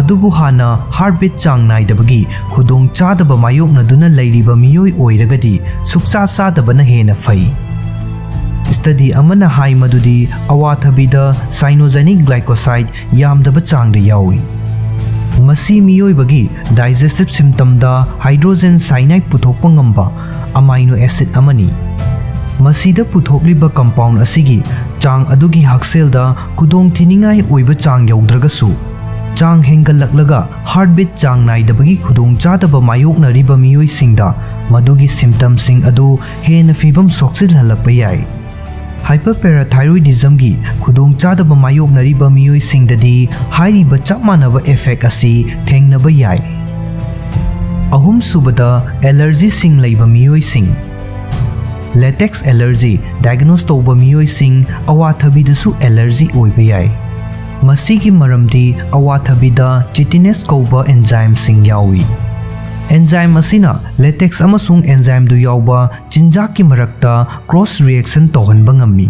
ꯑꯗꯨꯕꯨ ꯍꯥꯟꯅ ꯍꯥꯔꯠꯕꯤꯠ ꯆꯥꯡ ꯅꯥꯏꯗꯕꯒꯤ ꯈꯨꯗꯣꯡꯆꯥꯗꯕ ꯃꯥꯌꯣꯛꯅꯗꯨꯅ ꯂꯩꯔꯤꯕ ꯃꯤꯑꯣꯏ ꯑꯣꯏꯔꯒꯗꯤ ꯁꯨꯛꯆꯥ ꯆꯥꯗꯕꯅ ꯍꯦꯟꯅ ꯐꯩ꯫ ꯁ꯭ꯇꯗꯤ ꯑꯃꯅ ꯍꯥꯏ ꯃꯗꯨꯗꯤ ꯑꯋꯥꯊꯕꯤꯗ ꯁꯥꯏꯅꯣꯖꯦꯅꯤꯛ ꯒ꯭ꯂꯥꯏꯀꯣꯁꯥꯏꯗ ꯌꯥꯝꯗꯕ ꯆꯥꯡꯗ ꯌꯥꯎꯏ꯫ ꯃꯁꯤ ꯃꯤꯑꯣꯏꯕꯒꯤ ꯗꯥꯏꯖꯦꯁꯇꯤꯚ ꯁꯤꯝꯇꯝꯗ ꯍꯥꯏꯗ꯭ꯔꯣꯖꯦꯟ ꯁꯥꯏꯅꯥꯏꯗ ꯄꯨꯊꯣꯛꯄ ꯉꯝꯕ ꯑꯃꯥꯏꯅꯣ ꯑꯦꯁꯤꯗ ꯑꯃꯅꯤ꯫ ꯃꯁꯤꯗ ꯄꯨꯊꯣꯛꯂꯤꯕ ꯀꯝꯄꯥꯎꯟꯗ ꯑꯁꯤꯒꯤ ꯆꯥꯡ ꯑꯗꯨꯒꯤ ꯍꯛꯁꯦꯜꯗ ꯈꯨꯗꯣꯡꯊꯤꯅꯤꯡꯉꯥꯏ ꯑꯣꯏꯕ ꯆꯥꯡ ꯌꯧꯗ꯭ꯔꯒꯁꯨ, ꯆꯥꯡ ꯍꯦꯟꯒꯠꯂꯛꯂꯒ ꯍꯥꯔꯠꯕꯤꯠ ꯆꯥꯡ ꯅꯥꯏꯗꯕꯒꯤ ꯈꯨꯗꯣꯡꯆꯥꯗꯕ ꯃꯥꯌꯣꯛꯅꯔꯤꯕ ꯃꯤꯑꯣꯏꯁꯤꯡꯗ ꯃꯗꯨꯒꯤ ꯁꯤꯝꯇꯝꯁꯤꯡ ꯑꯗꯨ ꯍꯦꯟꯅ ꯐꯤꯕꯝ ꯁꯣꯛꯆꯤꯜꯍꯜꯂꯛꯄ ꯌꯥꯏ꯫ ꯍꯥꯏꯄꯔꯄꯦꯔꯥꯊꯥꯏꯔꯣꯏꯗꯤꯖꯝꯒꯤ ꯈꯨꯗꯣꯡꯆꯥꯗꯕ ꯃꯥꯌꯣꯛꯅꯔꯤꯕ ꯃꯤꯑꯣꯏꯁꯤꯡꯗꯗꯤ ꯍꯥꯏꯔꯤꯕ ꯆꯞ ꯃꯥꯟꯅꯕ ꯏꯐꯦꯛ ꯑꯁꯤ ꯊꯦꯡꯅꯕ ꯌꯥꯏ꯫ ꯑꯍꯨꯝꯁꯨꯕꯗ, ꯑꯦꯂꯔꯖꯤꯁꯤꯡ ꯂꯩꯕ ꯃꯤꯑꯣꯏꯁꯤꯡ꯫ ꯂꯦꯇꯦꯛꯁ ꯑꯦꯂꯔꯖꯤ ꯗꯥꯏꯒꯅꯣꯁ ꯇꯧꯕ ꯃꯤꯑꯣꯏꯁꯤꯡ ꯑꯋꯥꯊꯕꯤꯗꯁꯨ ꯑꯦꯂꯔꯖꯤ ꯑꯣꯏꯕ ꯌꯥꯏ꯫ ꯃꯁꯤꯒꯤ ꯃꯔꯝꯗꯤ ꯑꯋꯥꯊꯕꯤꯗ ꯆꯤꯇꯤꯅꯦꯁ ꯀꯧꯕ ꯑꯦꯟꯖꯥꯏꯝꯁꯤꯡ ꯌꯥꯎꯏ꯫ ꯑꯦꯟꯖꯥꯏꯝ ꯑꯁꯤꯅ ꯂꯦꯇꯦꯛꯁ ꯑꯃꯁꯨꯡ ꯑꯦꯟꯖꯥꯏꯝꯗꯨ ꯌꯥꯎꯕ ꯆꯤꯟꯖꯥꯛꯀꯤ ꯃꯔꯛꯇ ꯀ꯭ꯔꯣꯁ ꯔꯤꯑꯦꯛꯁꯟ ꯇꯧꯍꯟꯕ ꯉꯝꯃꯤ꯫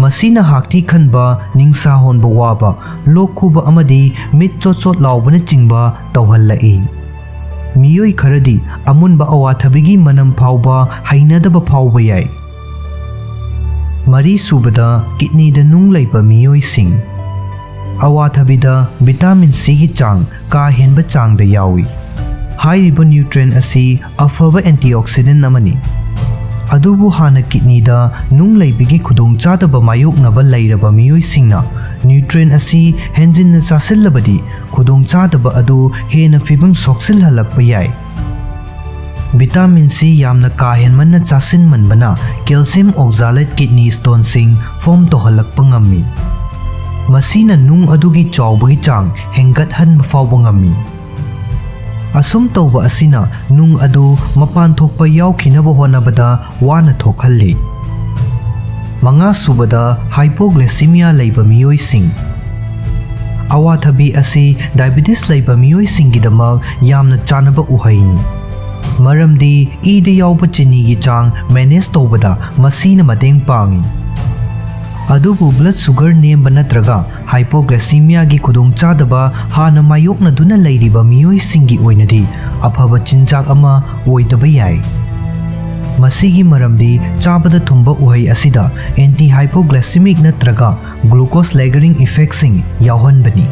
ꯃꯁꯤꯅ ꯍꯥꯛꯊꯤ ꯈꯟꯕ, ꯅꯤꯡꯁꯥ ꯍꯣꯟꯕ ꯋꯥꯕ, ꯂꯣꯛ ꯈꯨꯕ ꯑꯃꯗꯤ ꯃꯤꯠ ꯆꯣꯠ ꯆꯣꯠ ꯂꯥꯎꯕꯅꯆꯤꯡꯕ ꯇꯧꯍꯜꯂꯛꯏ꯫ ꯃꯤꯑꯣꯏ ꯈꯔꯗꯤ ꯑꯃꯨꯟꯕ ꯑꯋꯥꯊꯕꯤꯒꯤ ꯃꯅꯝ ꯐꯥꯎꯕ ꯍꯩꯅꯗꯕ ꯐꯥꯎꯕ ꯌꯥꯏ꯫ ꯃꯔꯤꯁꯨꯕꯗ, ꯀꯤꯠꯅꯤꯗ ꯅꯨꯡ ꯂꯩꯕ ꯃꯤꯑꯣꯏꯁꯤꯡ꯫ ꯑꯋꯥꯊꯕꯤꯗ ꯚꯤꯇꯥꯃꯤꯟ ꯁꯤꯒꯤ ꯆꯥꯡ ꯀꯥ ꯍꯦꯟꯕ ꯆꯥꯡꯗ ꯌꯥꯎꯏ꯫ ꯍꯥꯏꯔꯤꯕ ꯅ꯭ꯌꯨꯇ꯭ꯔꯦꯟ ꯑꯁꯤ ꯑꯐꯕ ꯑꯦꯟꯇꯤꯑꯣꯛꯁꯤꯗꯦꯟ ꯑꯃꯅꯤ꯫ ꯑꯗꯨꯕꯨ ꯍꯥꯟꯅ ꯀꯤꯠꯅꯤꯗ ꯅꯨꯡ ꯂꯩꯕꯒꯤ ꯈꯨꯗꯣꯡꯆꯥꯗꯕ ꯃꯥꯌꯣꯛꯅꯕ ꯂꯩꯔꯕ ꯃꯤꯑꯣꯏꯁꯤꯡꯅ ꯅ꯭ꯌꯨꯇ꯭ꯔꯦꯟ ꯑꯁꯤ ꯍꯦꯟꯖꯤꯟꯅ ꯆꯥꯁꯤꯜꯂꯕꯗꯤ ꯈꯨꯗꯣꯡꯆꯥꯗꯕ ꯑꯗꯨ ꯍꯦꯟꯅ ꯐꯤꯕꯝ ꯁꯣꯛꯆꯤꯜꯍꯜꯂꯛꯄ ꯌꯥꯏ꯫ ꯚꯤꯇꯥꯃꯤꯟ ꯁꯤ ꯌꯥꯝꯅ ꯀꯥ ꯍꯦꯟꯃꯟꯅ ꯆꯥꯁꯤꯟꯃꯟꯕꯅ ꯀꯦꯜꯁꯤꯌꯝ ꯑꯣꯛꯖꯥꯂꯦꯠ ꯀꯤꯠꯅꯤ ꯁ꯭ꯇꯣꯟꯁꯤꯡ ꯐꯣꯔꯝ ꯇꯧꯍꯜꯂꯛꯄ ꯉꯝꯃꯤ꯫ ꯃꯁꯤꯅ ꯅꯨꯡ ꯑꯗꯨꯒꯤ ꯆꯥꯎꯕꯒꯤ ꯆꯥꯡ ꯍꯦꯟꯒꯠꯍꯟꯕ ꯐꯥꯎꯕ ꯉꯝꯃꯤ꯫ ꯑꯁꯨꯝ ꯇꯧꯕ ꯑꯁꯤꯅ ꯅꯨꯡ ꯑꯗꯨ ꯃꯄꯥꯟ ꯊꯣꯛꯄ ꯌꯥꯎꯈꯤꯅꯕ ꯍꯣꯠꯅꯕꯗ ꯋꯥꯅ ꯊꯣꯛꯍꯜꯂꯤ꯫ ꯃꯉꯥꯁꯨꯕꯗ, hypoglycemia ꯂꯩꯕ ꯃꯤꯑꯣꯏꯁꯤꯡ꯫ ꯑꯋꯥꯊꯕꯤ ꯑꯁꯤ diabetes ꯂꯩꯕ ꯃꯤꯑꯣꯏꯁꯤꯡꯒꯤꯗꯃꯛ ꯌꯥꯝꯅ ꯆꯥꯅꯕ ꯎꯍꯩꯅꯤ, ꯃꯔꯝꯗꯤ ꯏꯗ ꯌꯥꯎꯕ ꯆꯤꯅꯤꯒꯤ ꯆꯥꯡ manage ꯇꯧꯕꯗ ꯃꯁꯤꯅ ꯃꯇꯦꯡ ꯄꯥꯡꯏ꯫ ꯑꯗꯨꯕꯨ blood sugar ꯅꯦꯝꯕ ꯅꯠꯇ꯭ꯔꯒ hypoglycemia ꯒꯤ ꯈꯨꯗꯣꯡꯆꯥꯗꯕ ꯍꯥꯟꯅ ꯃꯥꯌꯣꯛꯅꯗꯨꯅ ꯂꯩꯔꯤꯕ ꯃꯤꯑꯣꯏꯁꯤꯡꯒꯤ ꯑꯣꯏꯅꯗꯤ ꯑꯐꯕ ꯆꯤꯟꯖꯥꯛ ꯑꯃ ꯑꯣꯏꯗꯕ ꯌꯥꯏ꯫ ꯃꯁꯤꯒꯤ ꯃꯔꯝꯗꯤ ꯆꯥꯕꯗ ꯊꯨꯝꯕ ꯎꯍꯩ ꯑꯁꯤꯗ anti hypoglycemic ꯅꯠꯇ꯭ꯔꯒ glucose lowering effect ꯁꯤꯡ ꯌꯥꯎꯍꯟꯕꯅꯤ꯫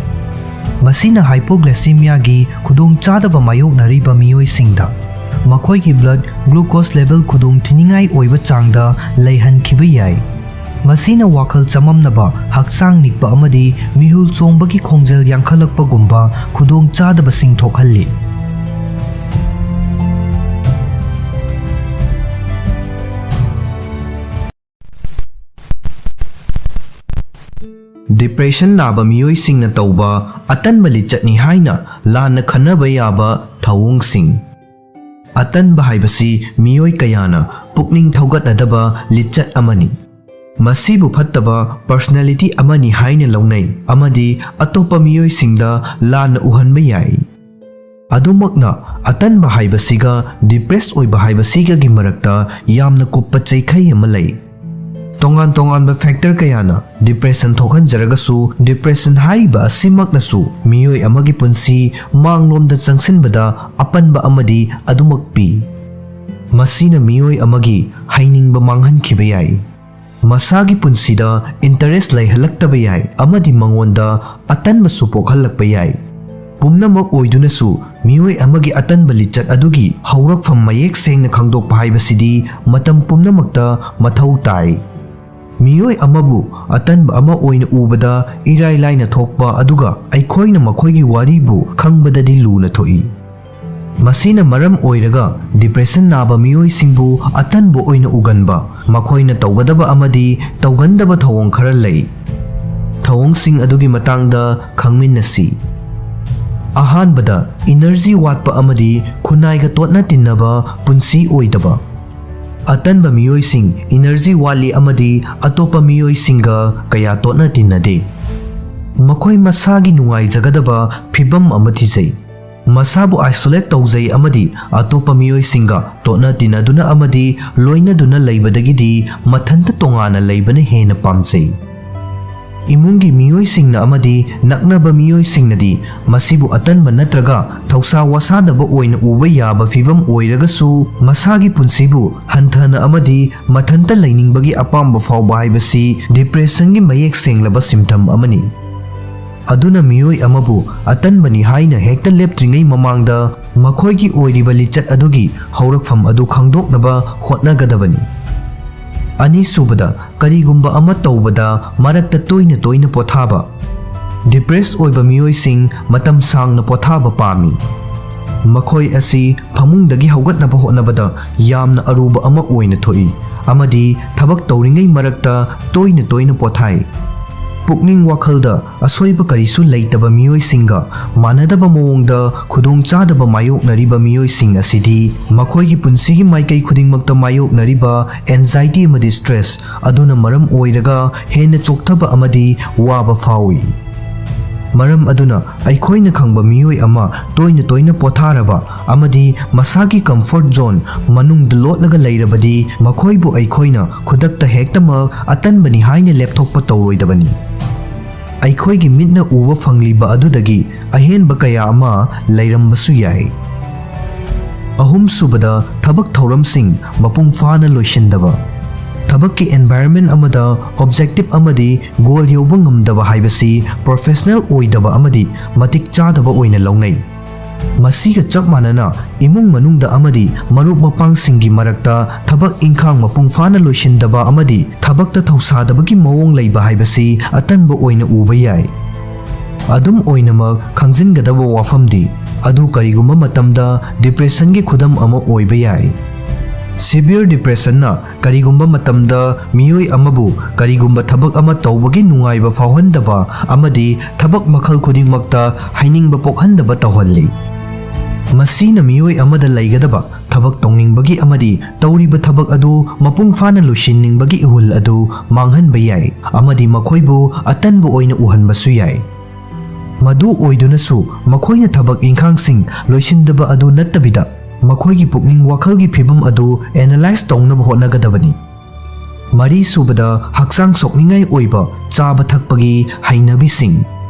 ꯃꯁꯤꯅ hypoglycemia ꯒꯤ ꯈꯨꯗꯣꯡꯆꯥꯗꯕ ꯃꯥꯌꯣꯛꯅꯔꯤꯕ ꯃꯤꯑꯣꯏꯁꯤꯡꯗ ꯃꯈꯣꯏꯒꯤ blood glucose level ꯈꯨꯗꯣꯡꯊꯤꯅꯤꯡꯉꯥꯏ ꯑꯣꯏꯕ ꯆꯥꯡꯗ ꯂꯩꯍꯟꯈꯤꯕ ꯌꯥꯏ꯫ ꯃꯁꯤꯅ ꯋꯥꯈꯜ ꯆꯃꯝꯅꯕ, ꯍꯛꯆꯥꯡ ꯅꯤꯛꯄ ꯑꯃꯗꯤ ꯃꯤꯍꯨꯜ ꯆꯣꯡꯕꯒꯤ ꯈꯣꯡꯖꯦꯜ ꯌꯥꯡꯈꯠꯂꯛꯄꯒꯨꯝꯕ ꯈꯨꯗꯣꯡꯆꯥꯗꯕꯁꯤꯡ ꯊꯣꯛꯍꯜꯂꯤ꯫ Depression ꯅꯥꯕ ꯃꯤꯑꯣꯏꯁꯤꯡꯅ ꯇꯧꯕ ꯑꯇꯟꯕ ꯂꯤꯆꯠꯅꯤ ꯍꯥꯏꯅ ꯂꯥꯟꯅ ꯈꯟꯅꯕ ꯌꯥꯕ ꯊꯧꯑꯣꯡꯁꯤꯡ꯫ ꯑꯇꯟꯕ ꯍꯥꯏꯕꯁꯤ ꯃꯤꯑꯣꯏ ꯀꯌꯥꯅ ꯄꯨꯛꯅꯤꯡ ꯊꯧꯒꯠꯅꯗꯕ ꯂꯤꯆꯠ ꯑꯃꯅꯤ꯫ ꯃꯁꯤꯕꯨ ꯐꯠꯇꯕ personality ꯑꯃꯅꯤ ꯍꯥꯏꯅ ꯂꯧꯅꯩ ꯑꯃꯗꯤ ꯑꯇꯣꯞꯄ ꯃꯤꯑꯣꯏꯁꯤꯡꯗ ꯂꯥꯟꯅ ꯎꯍꯟꯕ ꯌꯥꯏ꯫ ꯑꯗꯨꯃꯛꯅ, ꯑꯇꯟꯕ ꯍꯥꯏꯕꯁꯤꯒ depress ꯑꯣꯏꯕ ꯍꯥꯏꯕꯁꯤꯒꯒꯤ ꯃꯔꯛꯇ ꯌꯥꯝꯅ ꯀꯨꯞꯄ ꯆꯩꯈꯩ ꯑꯃ ꯂꯩ꯫ ꯇꯣꯉꯥꯟ ꯇꯣꯉꯥꯟꯕ factor ꯀꯌꯥꯅ depression ꯊꯣꯛꯍꯟꯖꯔꯒꯁꯨ, depression ꯍꯥꯏꯔꯤꯕ ꯑꯁꯤꯃꯛꯅꯁꯨ ꯃꯤꯑꯣꯏ ꯑꯃꯒꯤ ꯄꯨꯟꯁꯤ ꯃꯥꯡꯂꯣꯝꯗ ꯆꯪꯁꯤꯟꯕꯗ ꯑꯄꯟꯕ ꯑꯃꯗꯤ ꯑꯗꯨꯃꯛ ꯄꯤ꯫ ꯃꯁꯤꯅ ꯃꯤꯑꯣꯏ ꯑꯃꯒꯤ ꯍꯩꯅꯤꯡꯕ ꯃꯥꯡꯍꯟꯈꯤꯕ ꯌꯥꯏ, ꯃꯁꯥꯒꯤ ꯄꯨꯟꯁꯤꯗ interest ꯂꯩꯍꯜꯂꯛꯇꯕ ꯌꯥꯏ ꯑꯃꯗꯤ ꯃꯉꯣꯟꯗ ꯑꯇꯟꯕꯁꯨ ꯄꯣꯛꯍꯜꯂꯛꯄ ꯌꯥꯏ꯫ ꯄꯨꯝꯅꯃꯛ ꯑꯣꯏꯗꯨꯅꯁꯨ, ꯃꯤꯑꯣꯏ ꯑꯃꯒꯤ ꯑꯇꯟꯕ ꯂꯤꯆꯠ ꯑꯗꯨꯒꯤ ꯍꯧꯔꯛꯐꯝ ꯃꯌꯦꯛ ꯁꯦꯡꯅ ꯈꯪꯗꯣꯛꯄ ꯍꯥꯏꯕꯁꯤꯗꯤ ꯃꯇꯝ ꯄꯨꯝꯅꯃꯛꯇ ꯃꯊꯧ ꯇꯥꯏ꯫ ꯃꯤꯑꯣꯏ ꯑꯃꯕꯨ ꯑꯇꯟꯕ ꯑꯃ ꯑꯣꯏꯅ ꯎꯕꯗ ꯏꯔꯥꯏ ꯂꯥꯏꯅ ꯊꯣꯛꯄ, ꯑꯗꯨꯒ ꯑꯩꯈꯣꯏꯅ ꯃꯈꯣꯏꯒꯤ ꯋꯥꯔꯤꯕꯨ ꯈꯪꯕꯗꯗꯤ ꯂꯨꯅ ꯊꯣꯛꯏ꯫ ꯃꯁꯤꯅ ꯃꯔꯝ ꯑꯣꯏꯔꯒ depression ꯅꯥꯕ ꯃꯤꯑꯣꯏꯁꯤꯡꯕꯨ ꯑꯇꯟꯕ ꯑꯣꯏꯅ ꯎꯒꯟꯕ, ꯃꯈꯣꯏꯅ ꯇꯧꯒꯗꯕ ꯑꯃꯗꯤ ꯇꯧꯒꯟꯗꯕ ꯊꯧꯑꯣꯡ ꯈꯔ ꯂꯩ꯫ ꯊꯧꯑꯣꯡꯁꯤꯡ ꯑꯗꯨꯒꯤ ꯃꯇꯥꯡꯗ ꯈꯪꯃꯤꯟꯅꯁꯤ꯫ ꯑꯍꯥꯟꯕꯗ, ꯏꯅꯔꯖꯤ ꯋꯥꯠꯄ ꯑꯃꯗꯤ ꯈꯨꯟꯅꯥꯏꯒ ꯇꯣꯠꯅ ꯇꯤꯟꯅꯕ ꯄꯨꯟꯁꯤ ꯑꯣꯏꯗꯕ꯫ ꯑꯇꯟꯕ ꯃꯤꯑꯣꯏꯁꯤꯡ ꯏꯅꯔꯖꯤ ꯋꯥꯠꯂꯤ ꯑꯃꯗꯤ ꯑꯇꯣꯞꯄ ꯃꯤꯑꯣꯏꯁꯤꯡꯒ ꯀꯌꯥ ꯇꯣꯠꯅ ꯇꯤꯟꯅꯗꯦ꯫ ꯃꯈꯣꯏ ꯃꯁꯥꯒꯤ ꯅꯨꯡꯉꯥꯏꯖꯒꯗꯕ ꯐꯤꯚꯝ ꯑꯃ ꯊꯤꯖꯩ꯫ ꯃꯁꯥꯕꯨ isolate ꯇꯧꯖꯩ ꯑꯃꯗꯤ ꯑꯇꯣꯞꯄ ꯃꯤꯑꯣꯏꯁꯤꯡꯒ ꯇꯣꯠꯅ ꯇꯤꯟꯅꯗꯨꯅ ꯑꯃꯗꯤ ꯂꯣꯏꯅꯗꯨꯅ ꯂꯩꯕꯗꯒꯤꯗꯤ ꯃꯊꯟꯇ ꯇꯣꯉꯥꯟꯅ ꯂꯩꯕꯅ ꯍꯦꯟꯅ ꯄꯥꯝꯖꯩ꯫ ꯏꯃꯨꯡꯒꯤ ꯃꯤꯑꯣꯏꯁꯤꯡꯅ ꯑꯃꯗꯤ ꯅꯛꯅꯕ ꯃꯤꯑꯣꯏꯁꯤꯡꯅꯗꯤ ꯃꯁꯤꯕꯨ ꯑꯇꯟꯕ ꯅꯠꯇ꯭ꯔꯒ ꯊꯧꯁꯥ ꯋꯥꯁꯥꯗꯕ ꯑꯣꯏꯅ ꯎꯕ ꯌꯥꯕ ꯐꯤꯚꯝ ꯑꯣꯏꯔꯒꯁꯨ, ꯃꯁꯥꯒꯤ ꯄꯨꯟꯁꯤꯕꯨ ꯍꯟꯊꯅ ꯑꯃꯗꯤ ꯃꯊꯟꯇ ꯂꯩꯅꯤꯡꯕꯒꯤ ꯑꯄꯥꯝꯕ ꯐꯥꯎꯕ ꯍꯥꯏꯕꯁꯤ depressionꯒꯤ ꯃꯌꯦꯛ ꯁꯦꯡꯂꯕ symptom ꯑꯃꯅꯤ꯫ ꯑꯗꯨꯅ ꯃꯤꯑꯣꯏ ꯑꯃꯕꯨ ꯑꯇꯟꯕꯅꯤ ꯍꯥꯏꯅ ꯍꯦꯛꯇ ꯂꯦꯞꯇ꯭ꯔꯤꯉꯩ ꯃꯃꯥꯡꯗ ꯃꯈꯣꯏꯒꯤ ꯑꯣꯏꯔꯤꯕ ꯂꯤꯆꯠ ꯑꯗꯨꯒꯤ ꯍꯧꯔꯛꯐꯝ ꯑꯗꯨ ꯈꯪꯗꯣꯛꯅꯕ ꯍꯣꯠꯅꯒꯗꯕꯅꯤ꯫ ꯑꯅꯤꯁꯨꯕꯗ, ꯀꯔꯤꯒꯨꯝꯕ ꯑꯃ ꯇꯧꯕꯗ ꯃꯔꯛꯇ ꯇꯣꯏꯅ ꯇꯣꯏꯅ ꯄꯣꯊꯥꯕ꯫ Depressed ꯑꯣꯏꯕ ꯃꯤꯑꯣꯏꯁꯤꯡ ꯃꯇꯝ ꯁꯥꯡꯅ ꯄꯣꯊꯥꯕ ꯄꯥꯝꯃꯤ꯫ ꯃꯈꯣꯏ ꯑꯁꯤ ꯐꯃꯨꯡꯗꯒꯤ ꯍꯧꯒꯠꯅꯕ ꯍꯣꯠꯅꯕꯗ ꯌꯥꯝꯅ ꯑꯔꯨꯕ ꯑꯃ ꯑꯣꯏꯅ ꯊꯣꯛꯏ ꯑꯃꯗꯤ ꯊꯕꯛ ꯇꯧꯔꯤꯉꯩ ꯃꯔꯛꯇ ꯇꯣꯏꯅ ꯇꯣꯏꯅ ꯄꯣꯊꯥꯏ꯫ ꯄꯨꯛꯅꯤꯡ ꯋꯥꯈꯜꯗ ꯑꯁꯣꯏꯕ ꯀꯔꯤꯁꯨ ꯂꯩꯇꯕ ꯃꯤꯑꯣꯏꯁꯤꯡꯒ ꯃꯥꯟꯅꯗꯕ ꯃꯑꯣꯡꯗ ꯈꯨꯗꯣꯡꯆꯥꯗꯕ ꯃꯥꯌꯣꯛꯅꯔꯤꯕ ꯃꯤꯑꯣꯏꯁꯤꯡ ꯑꯁꯤꯗꯤ ꯃꯈꯣꯏꯒꯤ ꯄꯨꯟꯁꯤꯒꯤ ꯃꯥꯏꯀꯩ ꯈꯨꯗꯤꯡꯃꯛꯇ ꯃꯥꯌꯣꯛꯅꯔꯤꯕ anxiety ꯑꯃꯗꯤ stress ꯑꯗꯨꯅ ꯃꯔꯝ ꯑꯣꯏꯔꯒ ꯍꯦꯟꯅ ꯆꯣꯛꯊꯕ ꯑꯃꯗꯤ ꯋꯥꯕ ꯐꯥꯎꯏ꯫ ꯃꯔꯝ ꯑꯗꯨꯅ ꯑꯩꯈꯣꯏꯅ ꯈꯪꯕ ꯃꯤꯑꯣꯏ ꯑꯃ ꯇꯣꯏꯅ ꯇꯣꯏꯅ ꯄꯣꯊꯥꯔꯕ ꯑꯃꯗꯤ ꯃꯁꯥꯒꯤ comfort zone ꯃꯅꯨꯡꯗ ꯂꯣꯠꯂꯒ ꯂꯩꯔꯕꯗꯤ ꯃꯈꯣꯏꯕꯨ ꯑꯩꯈꯣꯏꯅ ꯈꯨꯗꯛꯇ ꯍꯦꯛꯇꯃꯛ ꯑꯇꯟꯕꯅꯤ ꯍꯥꯏꯅ ꯂꯦꯞꯊꯣꯛꯄ ꯇꯧꯔꯣꯏꯗꯕꯅꯤ꯫ ꯑꯩꯈꯣꯏꯒꯤ ꯃꯤꯠꯅ ꯎꯕ ꯐꯪꯂꯤꯕ ꯑꯗꯨꯗꯒꯤ ꯑꯍꯦꯟꯕ ꯀꯌꯥ ꯑꯃ ꯂꯩꯔꯝꯕꯁꯨ ꯌꯥꯏ꯫ ꯑꯍꯨꯝꯁꯨꯕꯗ, ꯊꯕꯛ ꯊꯧꯔꯝꯁꯤꯡ ꯃꯄꯨꯡ ꯐꯥꯅ ꯂꯣꯏꯁꯤꯟꯗꯕ꯫ ꯊꯕꯛꯀꯤ environment ꯑꯃꯗ objective ꯑꯃꯗꯤ goal ꯌꯧꯕ ꯉꯝꯗꯕ ꯍꯥꯏꯕꯁꯤ professional ꯑꯣꯏꯗꯕ ꯑꯃꯗꯤ ꯃꯇꯤꯛ ꯆꯥꯗꯕ ꯑꯣꯏꯅ ꯂꯧꯅꯩ꯫ ꯃꯁꯤꯒ ꯆꯞ ꯃꯥꯟꯅꯅ, ꯏꯃꯨꯡ ꯃꯅꯨꯡꯗ ꯑꯃꯗꯤ ꯃꯔꯨꯞ ꯃꯄꯥꯡꯁꯤꯡꯒꯤ ꯃꯔꯛꯇ ꯊꯕꯛ ꯏꯪꯈꯥꯡ ꯃꯄꯨꯡ ꯐꯥꯅ ꯂꯣꯏꯁꯤꯟꯗꯕ ꯑꯃꯗꯤ ꯊꯕꯛꯇ ꯊꯧꯁꯥꯗꯕꯒꯤ ꯃꯑꯣꯡ ꯂꯩꯕ ꯍꯥꯏꯕꯁꯤ ꯑꯇꯟꯕ ꯑꯣꯏꯅ ꯎꯕ ꯌꯥꯏ꯫ ꯑꯗꯨꯝ ꯑꯣꯏꯅꯃꯛ, ꯈꯪꯖꯤꯟꯒꯗꯕ ꯋꯥꯐꯝꯗꯤ, ꯑꯗꯨ ꯀꯔꯤꯒꯨꯝꯕ ꯃꯇꯝꯗ depressionꯒꯤ ꯈꯨꯗꯝ ꯑꯃ ꯑꯣꯏꯕ ꯌꯥꯏ꯫ Severe depressionꯅ ꯀꯔꯤꯒꯨꯝꯕ ꯃꯇꯝꯗ ꯃꯤꯑꯣꯏ ꯑꯃꯕꯨ ꯀꯔꯤꯒꯨꯝꯕ ꯊꯕꯛ ꯑꯃ ꯇꯧꯕꯒꯤ ꯅꯨꯡꯉꯥꯏꯕ ꯐꯥꯎꯍꯟꯗꯕ ꯑꯃꯗꯤ ꯊꯕꯛ ꯃꯈꯜ ꯈꯨꯗꯤꯡꯃꯛꯇ ꯍꯩꯅꯤꯡꯕ ꯄꯣꯛꯍꯟꯗꯕ ꯇꯧꯍꯜꯂꯤ꯫ ꯃꯁꯤꯅ ꯃꯤꯑꯣꯏ ꯑꯃꯗ ꯂꯩꯒꯗꯕ ꯊꯕꯛ ꯇꯧꯅꯤꯡꯕꯒꯤ ꯑꯃꯗꯤ ꯇꯧꯔꯤꯕ ꯊꯕꯛ ꯑꯗꯨ ꯃꯄꯨꯡ ꯐꯥꯅ ꯂꯣꯏꯁꯤꯟꯅꯤꯡꯕꯒꯤ ꯏꯍꯨꯜ ꯑꯗꯨ ꯃꯥꯡꯍꯟꯕ ꯌꯥꯏ ꯑꯃꯗꯤ ꯃꯈꯣꯏꯕꯨ ꯑꯇꯟꯕ ꯑꯣꯏꯅ ꯎꯍꯟꯕꯁꯨ ꯌꯥꯏ꯫ ꯃꯗꯨ ꯑꯣꯏꯗꯨꯅꯁꯨ, ꯃꯈꯣꯏꯅ ꯊꯕꯛ ꯏꯪꯈꯥꯡꯁꯤꯡ ꯂꯣꯏꯁꯤꯟꯗꯕ ꯑꯗꯨ ꯅꯠꯇꯕꯤꯗ, ꯃꯈꯣꯏꯒꯤ ꯄꯨꯛꯅꯤꯡ ꯋꯥꯈꯜꯒꯤ ꯐꯤꯕꯝ ꯑꯗꯨ analyze ꯇꯧꯅꯕ ꯍꯣꯠꯅꯒꯗꯕꯅꯤ꯫ ꯃꯔꯤꯁꯨꯕꯗ, ꯍꯛꯆꯥꯡ ꯁꯣꯛꯅꯤꯡꯉꯥꯏ ꯑꯣꯏꯕ ꯆꯥꯕ ꯊꯛꯄꯒꯤ ꯍꯩꯅꯕꯤꯁꯤꯡ꯫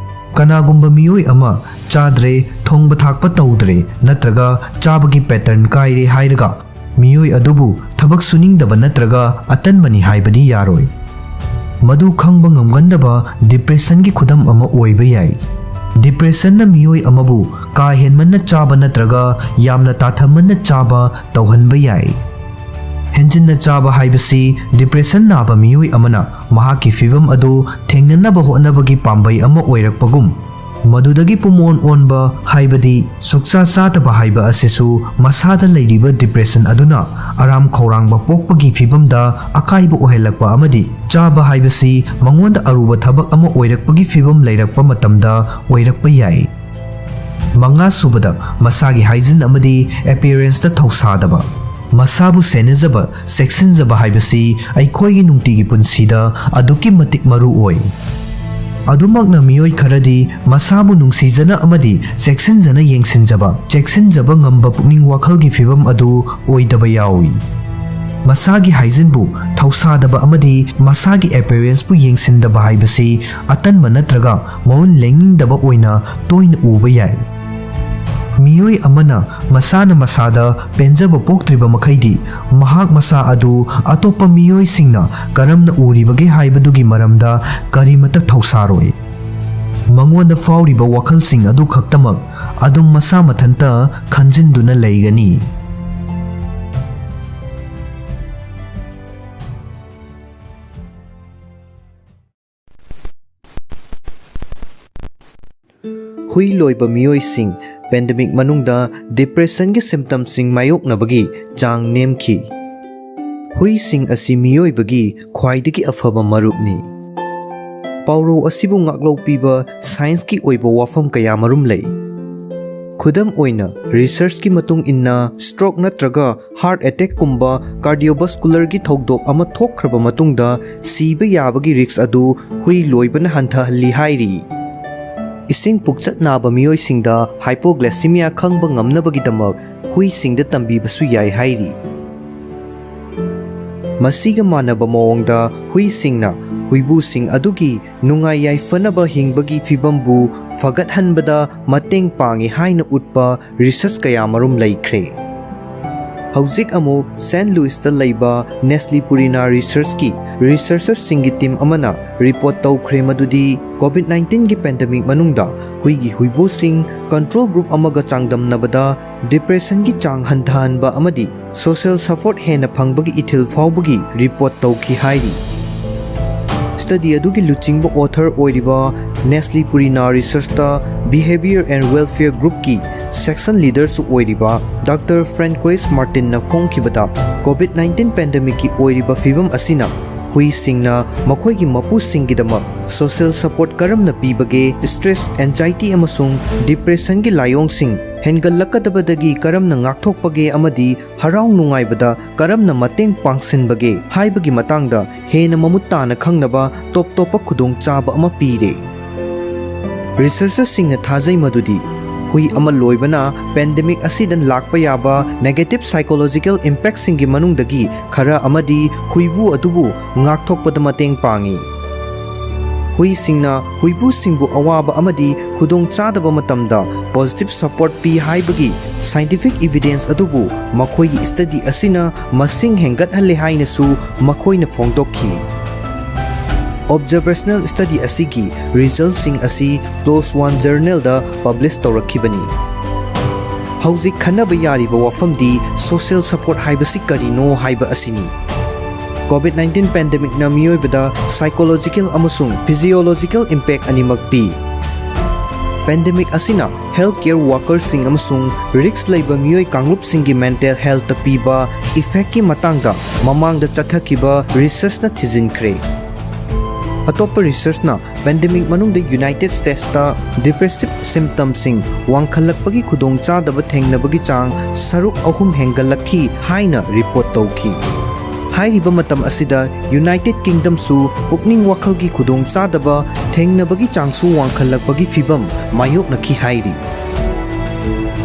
ꯀꯅꯥꯒꯨꯝꯕ ꯃꯤꯑꯣꯏ ꯑꯃ ꯆꯥꯗ꯭ꯔꯦ, ꯊꯣꯡꯕ ꯊꯥꯛꯄ ꯇꯧꯗ꯭ꯔꯦ ꯅꯠꯇ꯭ꯔꯒ ꯆꯥꯕꯒꯤ pattern ꯀꯥꯏꯔꯦ ꯍꯥꯏꯔꯒ ꯃꯤꯑꯣꯏ ꯑꯗꯨꯕꯨ ꯊꯕꯛ ꯁꯨꯅꯤꯡꯗꯕ ꯅꯠꯇ꯭ꯔꯒ ꯑꯇꯟꯕꯅꯤ ꯍꯥꯏꯕꯗꯤ ꯌꯥꯔꯣꯏ꯫ ꯃꯗꯨ ꯈꯪꯕ ꯉꯝꯒꯟꯗꯕ depressionꯒꯤ ꯈꯨꯗꯝ ꯑꯃ ꯑꯣꯏꯕ ꯌꯥꯏ꯫ Depressionꯅ ꯃꯤꯑꯣꯏ ꯑꯃꯕꯨ ꯀꯥ ꯍꯦꯟꯃꯟꯅ ꯆꯥꯕ ꯅꯠꯇ꯭ꯔꯒ ꯌꯥꯝꯅ ꯇꯥꯊꯃꯟꯅ ꯆꯥꯕ ꯇꯧꯍꯟꯕ ꯌꯥꯏ꯫ ꯍꯦꯟꯖꯤꯟꯅ ꯆꯥꯕ ꯍꯥꯏꯕꯁꯤ depression ꯅꯥꯕ ꯃꯤꯑꯣꯏ ꯑꯃꯅ ꯃꯍꯥꯛꯀꯤ ꯐꯤꯚꯝ ꯑꯗꯨ ꯊꯦꯡꯅꯅꯕ ꯍꯣꯠꯅꯕꯒꯤ ꯄꯥꯝꯕꯩ ꯑꯃ ꯑꯣꯏꯔꯛꯄꯒꯨꯝ, ꯃꯗꯨꯗꯒꯤ ꯄꯨꯝꯑꯣꯟ ꯑꯣꯟꯕ, ꯍꯥꯏꯕꯗꯤ ꯁꯨꯛꯆꯥ ꯆꯥꯗꯕ ꯍꯥꯏꯕ ꯑꯁꯤꯁꯨ ꯃꯁꯥꯗ ꯂꯩꯔꯤꯕ depression ꯑꯗꯨꯅ ꯑꯔꯥꯝ ꯈꯧꯔꯥꯡꯕ ꯄꯣꯛꯄꯒꯤ ꯐꯤꯚꯝꯗ ꯑꯀꯥꯏꯕ ꯑꯣꯏꯍꯜꯂꯛꯄ ꯑꯃꯗꯤ ꯆꯥꯕ ꯍꯥꯏꯕꯁꯤ ꯃꯉꯣꯟꯗ ꯑꯔꯨꯕ ꯊꯕꯛ ꯑꯃ ꯑꯣꯏꯔꯛꯄꯒꯤ ꯐꯤꯚꯝ ꯂꯩꯔꯛꯄ ꯃꯇꯝꯗ ꯑꯣꯏꯔꯛꯄ ꯌꯥꯏ꯫ ꯃꯉꯥꯁꯨꯕꯗ, ꯃꯁꯥꯒꯤ hygiene ꯑꯃꯗꯤ appearanceꯇ ꯊꯧꯁꯥꯗꯕ꯫ ꯃꯁꯥꯕꯨ ꯁꯦꯟꯅꯖꯕ, ꯆꯦꯛꯁꯤꯟꯖꯕ ꯍꯥꯏꯕꯁꯤ ꯑꯩꯈꯣꯏꯒꯤ ꯅꯨꯡꯇꯤꯒꯤ ꯄꯨꯟꯁꯤꯗ ꯑꯗꯨꯛꯀꯤ ꯃꯇꯤꯛ ꯃꯔꯨ ꯑꯣꯏ꯫ ꯑꯗꯨꯃꯛꯅ ꯃꯤꯑꯣꯏ ꯈꯔꯗꯤ ꯃꯁꯥꯕꯨ ꯅꯨꯡꯁꯤꯖꯅ ꯑꯃꯗꯤ ꯆꯦꯛꯁꯤꯟꯖꯅ ꯌꯦꯡꯁꯤꯟꯖꯕ, ꯆꯦꯛꯁꯤꯟꯖꯕ ꯉꯝꯕ ꯄꯨꯛꯅꯤꯡ ꯋꯥꯈꯜꯒꯤ ꯐꯤꯚꯝ ꯑꯗꯨ ꯑꯣꯏꯗꯕ ꯌꯥꯎꯏ꯫ ꯃꯁꯥꯒꯤ hygieneꯕꯨ ꯊꯧꯁꯥꯗꯕ ꯑꯃꯗꯤ ꯃꯁꯥꯒꯤ appearanceꯄꯨ ꯌꯦꯡꯁꯤꯟꯗꯕ ꯍꯥꯏꯕꯁꯤ ꯑꯇꯟꯕ ꯅꯠꯇ꯭ꯔꯒ ꯃꯑꯣꯡ ꯂꯦꯡꯅꯤꯡꯗꯕ ꯑꯣꯏꯅ ꯇꯣꯏꯅ ꯎꯕ ꯌꯥꯏ꯫ ꯃꯤꯑꯣꯏ ꯑꯃꯅ ꯃꯁꯥꯅ ꯃꯁꯥꯗ ꯄꯦꯟꯖꯕ ꯄꯣꯛꯇ꯭ꯔꯤꯕ ꯃꯈꯩꯗꯤ, ꯃꯍꯥꯛ ꯃꯁꯥ ꯑꯗꯨ ꯑꯇꯣꯞꯄ ꯃꯤꯑꯣꯏꯁꯤꯡꯅ ꯀꯔꯝꯅ ꯎꯔꯤꯕꯒꯦ ꯍꯥꯏꯕꯗꯨꯒꯤ ꯃꯔꯝꯗ ꯀꯔꯤꯃꯇ ꯊꯧꯁꯥꯔꯣꯏ꯫ ꯃꯉꯣꯟꯗ ꯐꯥꯎꯔꯤꯕ ꯋꯥꯈꯜꯁꯤꯡ ꯑꯗꯨ ꯈꯛꯇꯃꯛ ꯑꯗꯨꯝ ꯃꯁꯥ ꯃꯊꯟꯇ ꯈꯟꯖꯤꯟꯗꯨꯅ ꯂꯩꯒꯅꯤ꯫ ꯍꯨꯏ ꯂꯣꯏꯕ ꯃꯤꯑꯣꯏꯁꯤꯡ, Pandemic ꯃꯅꯨꯡꯗ depressionꯒꯤ symptomꯁꯤꯡ ꯃꯥꯌꯣꯛꯅꯕꯒꯤ ꯆꯥꯡ ꯅꯦꯝꯈꯤ꯫ ꯍꯨꯏꯁꯤꯡ ꯑꯁꯤ ꯃꯤꯑꯣꯏꯕꯒꯤ ꯈ꯭ꯋꯥꯏꯗꯒꯤ ꯑꯐꯕ ꯃꯔꯨꯞꯅꯤ꯫ ꯄꯥꯎꯔꯧ ꯑꯁꯤꯕꯨ ꯉꯥꯛꯂꯧ ꯄꯤꯕ scienceꯀꯤ ꯑꯣꯏꯕ ꯋꯥꯐꯝ ꯀꯌꯥꯃꯔꯨꯝ ꯂꯩ꯫ ꯈꯨꯗꯝ ꯑꯣꯏꯅ, researchꯀꯤ ꯃꯇꯨꯡ ꯏꯟꯅ, stroke ꯅꯠꯇ꯭ꯔꯒ heart attackꯀꯨꯝꯕ cardiovascularꯒꯤ ꯊꯧꯗꯣꯛ ꯑꯃ ꯊꯣꯛꯈ꯭ꯔꯕ ꯃꯇꯨꯡꯗ ꯁꯤꯕ ꯌꯥꯕꯒꯤ risk ꯑꯗꯨ ꯍꯨꯏ ꯂꯣꯏꯕꯅ ꯍꯟꯊꯍꯜꯂꯤ ꯍꯥꯏꯔꯤ꯫ ꯏꯁꯤꯡ ꯄꯨꯛꯆꯠ ꯅꯥꯕ ꯃꯤꯑꯣꯏꯁꯤꯡꯗ hypoglycemia ꯈꯪꯕ ꯉꯝꯅꯕꯒꯤꯗꯃꯛ ꯍꯨꯏꯁꯤꯡꯗ ꯇꯝꯕꯤꯕꯁꯨ ꯌꯥꯏ ꯍꯥꯏꯔꯤ꯫ ꯃꯁꯤꯒ ꯃꯥꯟꯅꯕ ꯃꯑꯣꯡꯗ, ꯍꯨꯏꯁꯤꯡꯅ ꯍꯨꯏꯕꯨꯁꯤꯡ ꯑꯗꯨꯒꯤ ꯅꯨꯡꯉꯥꯏ ꯌꯥꯏꯐꯅꯕ ꯍꯤꯡꯕꯒꯤ ꯐꯤꯕꯝꯕꯨ ꯐꯒꯠꯍꯟꯕꯗ ꯃꯇꯦꯡ ꯄꯥꯡꯏ ꯍꯥꯏꯅ ꯎꯠꯄ research ꯀꯌꯥꯃꯔꯨꯝ ꯂꯩꯈ꯭ꯔꯦ꯫ ꯍꯧꯖꯤꯛ ꯑꯃꯨꯛ Saint Louisꯇ ꯂꯩꯕ Nestle Purina Researchꯀꯤ researcherꯁꯤꯡꯒꯤ team ꯑꯃꯅ report ꯇꯧꯈ꯭ꯔꯦ ꯃꯗꯨꯗꯤ COVID nineteenꯒꯤ pandemic ꯃꯅꯨꯡꯗ ꯍꯨꯏꯒꯤ ꯍꯨꯏꯕꯨꯁꯤꯡ control group ꯑꯃꯒ ꯆꯥꯡꯗꯝꯅꯕꯗ depressionꯒꯤ ꯆꯥꯡ ꯍꯟꯊꯍꯟꯕ ꯑꯃꯗꯤ social support ꯍꯦꯟꯅ ꯐꯪꯕꯒꯤ ꯏꯊꯤꯜ ꯐꯥꯎꯕꯒꯤ report ꯇꯧꯈꯤ ꯍꯥꯏꯔꯤ꯫ Study ꯑꯗꯨꯒꯤ ꯂꯨꯆꯤꯡꯕ author ꯑꯣꯏꯔꯤꯕ Nestle Purina Researchꯇ Behavior and Welfare Groupꯀꯤ section leaderꯁꯨ ꯑꯣꯏꯔꯤꯕ Doctor Francois Martinꯅ ꯐꯣꯡꯈꯤꯕꯗ, COVID nineteen pandemicꯀꯤ ꯑꯣꯏꯔꯤꯕ ꯐꯤꯕꯝ ꯑꯁꯤꯅ ꯍꯨꯏꯁꯤꯡꯅ ꯃꯈꯣꯏꯒꯤ ꯃꯄꯨꯁꯤꯡꯒꯤꯗꯃꯛ social support ꯀꯔꯝꯅ ꯄꯤꯕꯒꯦ, stress, anxiety ꯑꯃꯁꯨꯡ depressionꯒꯤ ꯂꯥꯏꯑꯣꯡꯁꯤꯡ ꯍꯦꯟꯒꯠꯂꯛꯀꯗꯕꯗꯒꯤ ꯀꯔꯝꯅ ꯉꯥꯛꯊꯣꯛꯄꯒꯦ ꯑꯃꯗꯤ ꯍꯔꯥꯎ ꯅꯨꯡꯉꯥꯏꯕꯗ ꯀꯔꯝꯅ ꯃꯇꯦꯡ ꯄꯥꯡꯁꯤꯟꯕꯒꯦ ꯍꯥꯏꯕꯒꯤ ꯃꯇꯥꯡꯗ ꯍꯦꯟꯅ ꯃꯃꯨꯠ ꯇꯥꯅ ꯈꯪꯅꯕ ꯇꯣꯞ ꯇꯣꯞꯄ ꯈꯨꯗꯣꯡꯆꯥꯕ ꯑꯃ ꯄꯤꯔꯦ꯫ Researcherꯁꯤꯡꯅ ꯊꯥꯖꯩ ꯃꯗꯨꯗꯤ ꯍꯨꯏ ꯑꯃ ꯂꯣꯏꯕꯅ pandemic ꯑꯁꯤꯗ ꯂꯥꯛꯄ ꯌꯥꯕ negative psychological impactꯁꯤꯡꯒꯤ ꯃꯅꯨꯡꯗꯒꯤ ꯈꯔ ꯑꯃꯗꯤ ꯍꯨꯏꯕꯨ ꯑꯗꯨꯕꯨ ꯉꯥꯛꯊꯣꯛꯄꯗ ꯃꯇꯦꯡ ꯄꯥꯡꯏ꯫ ꯍꯨꯏꯁꯤꯡꯅ ꯍꯨꯏꯕꯨꯁꯤꯡꯕꯨ ꯑꯋꯥꯕ ꯑꯃꯗꯤ ꯈꯨꯗꯣꯡꯆꯥꯗꯕ ꯃꯇꯝꯗ positive support ꯄꯤ ꯍꯥꯏꯕꯒꯤ scientific evidence ꯑꯗꯨꯕꯨ ꯃꯈꯣꯏꯒꯤ study ꯑꯁꯤꯅ ꯃꯁꯤꯡ ꯍꯦꯟꯒꯠꯍꯜꯂꯦ ꯍꯥꯏꯅꯁꯨ ꯃꯈꯣꯏꯅ ꯐꯣꯡꯗꯣꯛꯈꯤ꯫ Observational study ꯑꯁꯤꯒꯤ resultꯁꯤꯡ ꯑꯁꯤ PLOS One journalꯗ publish ꯇꯧꯔꯛꯈꯤꯕꯅꯤ꯫ ꯍꯧꯖꯤꯛ ꯈꯟꯅꯕ ꯌꯥꯔꯤꯕ ꯋꯥꯐꯝꯗꯤ social support ꯍꯥꯏꯕꯁꯤ ꯀꯔꯤꯅꯣ ꯍꯥꯏꯕ ꯑꯁꯤꯅꯤ꯫ COVID nineteen pandemicꯅ ꯃꯤꯑꯣꯏꯕꯗ psychological ꯑꯃꯁꯨꯡ physiological impact ꯑꯅꯤꯃꯛ ꯄꯤ꯫ Pandemic ꯑꯁꯤꯅ healthcare workerꯁꯤꯡ ꯑꯃꯁꯨꯡ risk ꯂꯩꯕ ꯃꯤꯑꯣꯏ ꯀꯥꯡꯂꯨꯞꯁꯤꯡꯒꯤ mental healthꯇ ꯄꯤꯕ effectꯀꯤ ꯃꯇꯥꯡꯗ ꯃꯃꯥꯡꯗ ꯆꯠꯊꯈꯤꯕ researchꯅ ꯊꯤꯖꯤꯟꯈ꯭ꯔꯦ꯫ ꯑꯇꯣꯞꯄ researchꯅ pandemic ꯃꯅꯨꯡꯗ United Statesꯇ depressive symptomꯁꯤꯡ ꯋꯥꯡꯈꯠꯂꯛꯄꯒꯤ ꯈꯨꯗꯣꯡꯆꯥꯗꯕ ꯊꯦꯡꯅꯕꯒꯤ ꯆꯥꯡ ꯁꯔꯨꯛ ꯑꯍꯨꯝ ꯍꯦꯟꯒꯠꯂꯛꯈꯤ ꯍꯥꯏꯅ report ꯇꯧꯈꯤ꯫ ꯍꯥꯏꯔꯤꯕ ꯃꯇꯝ ꯑꯁꯤꯗ United Kingdomꯁꯨ ꯄꯨꯛꯅꯤꯡ ꯋꯥꯈꯜꯒꯤ ꯈꯨꯗꯣꯡꯆꯥꯗꯕ ꯊꯦꯡꯅꯕꯒꯤ ꯆꯥꯡꯁꯨ ꯋꯥꯡꯈꯠꯂꯛꯄꯒꯤ ꯐꯤꯚꯝ ꯃꯥꯌꯣꯛꯅꯈꯤ ꯍꯥꯏꯔꯤ꯫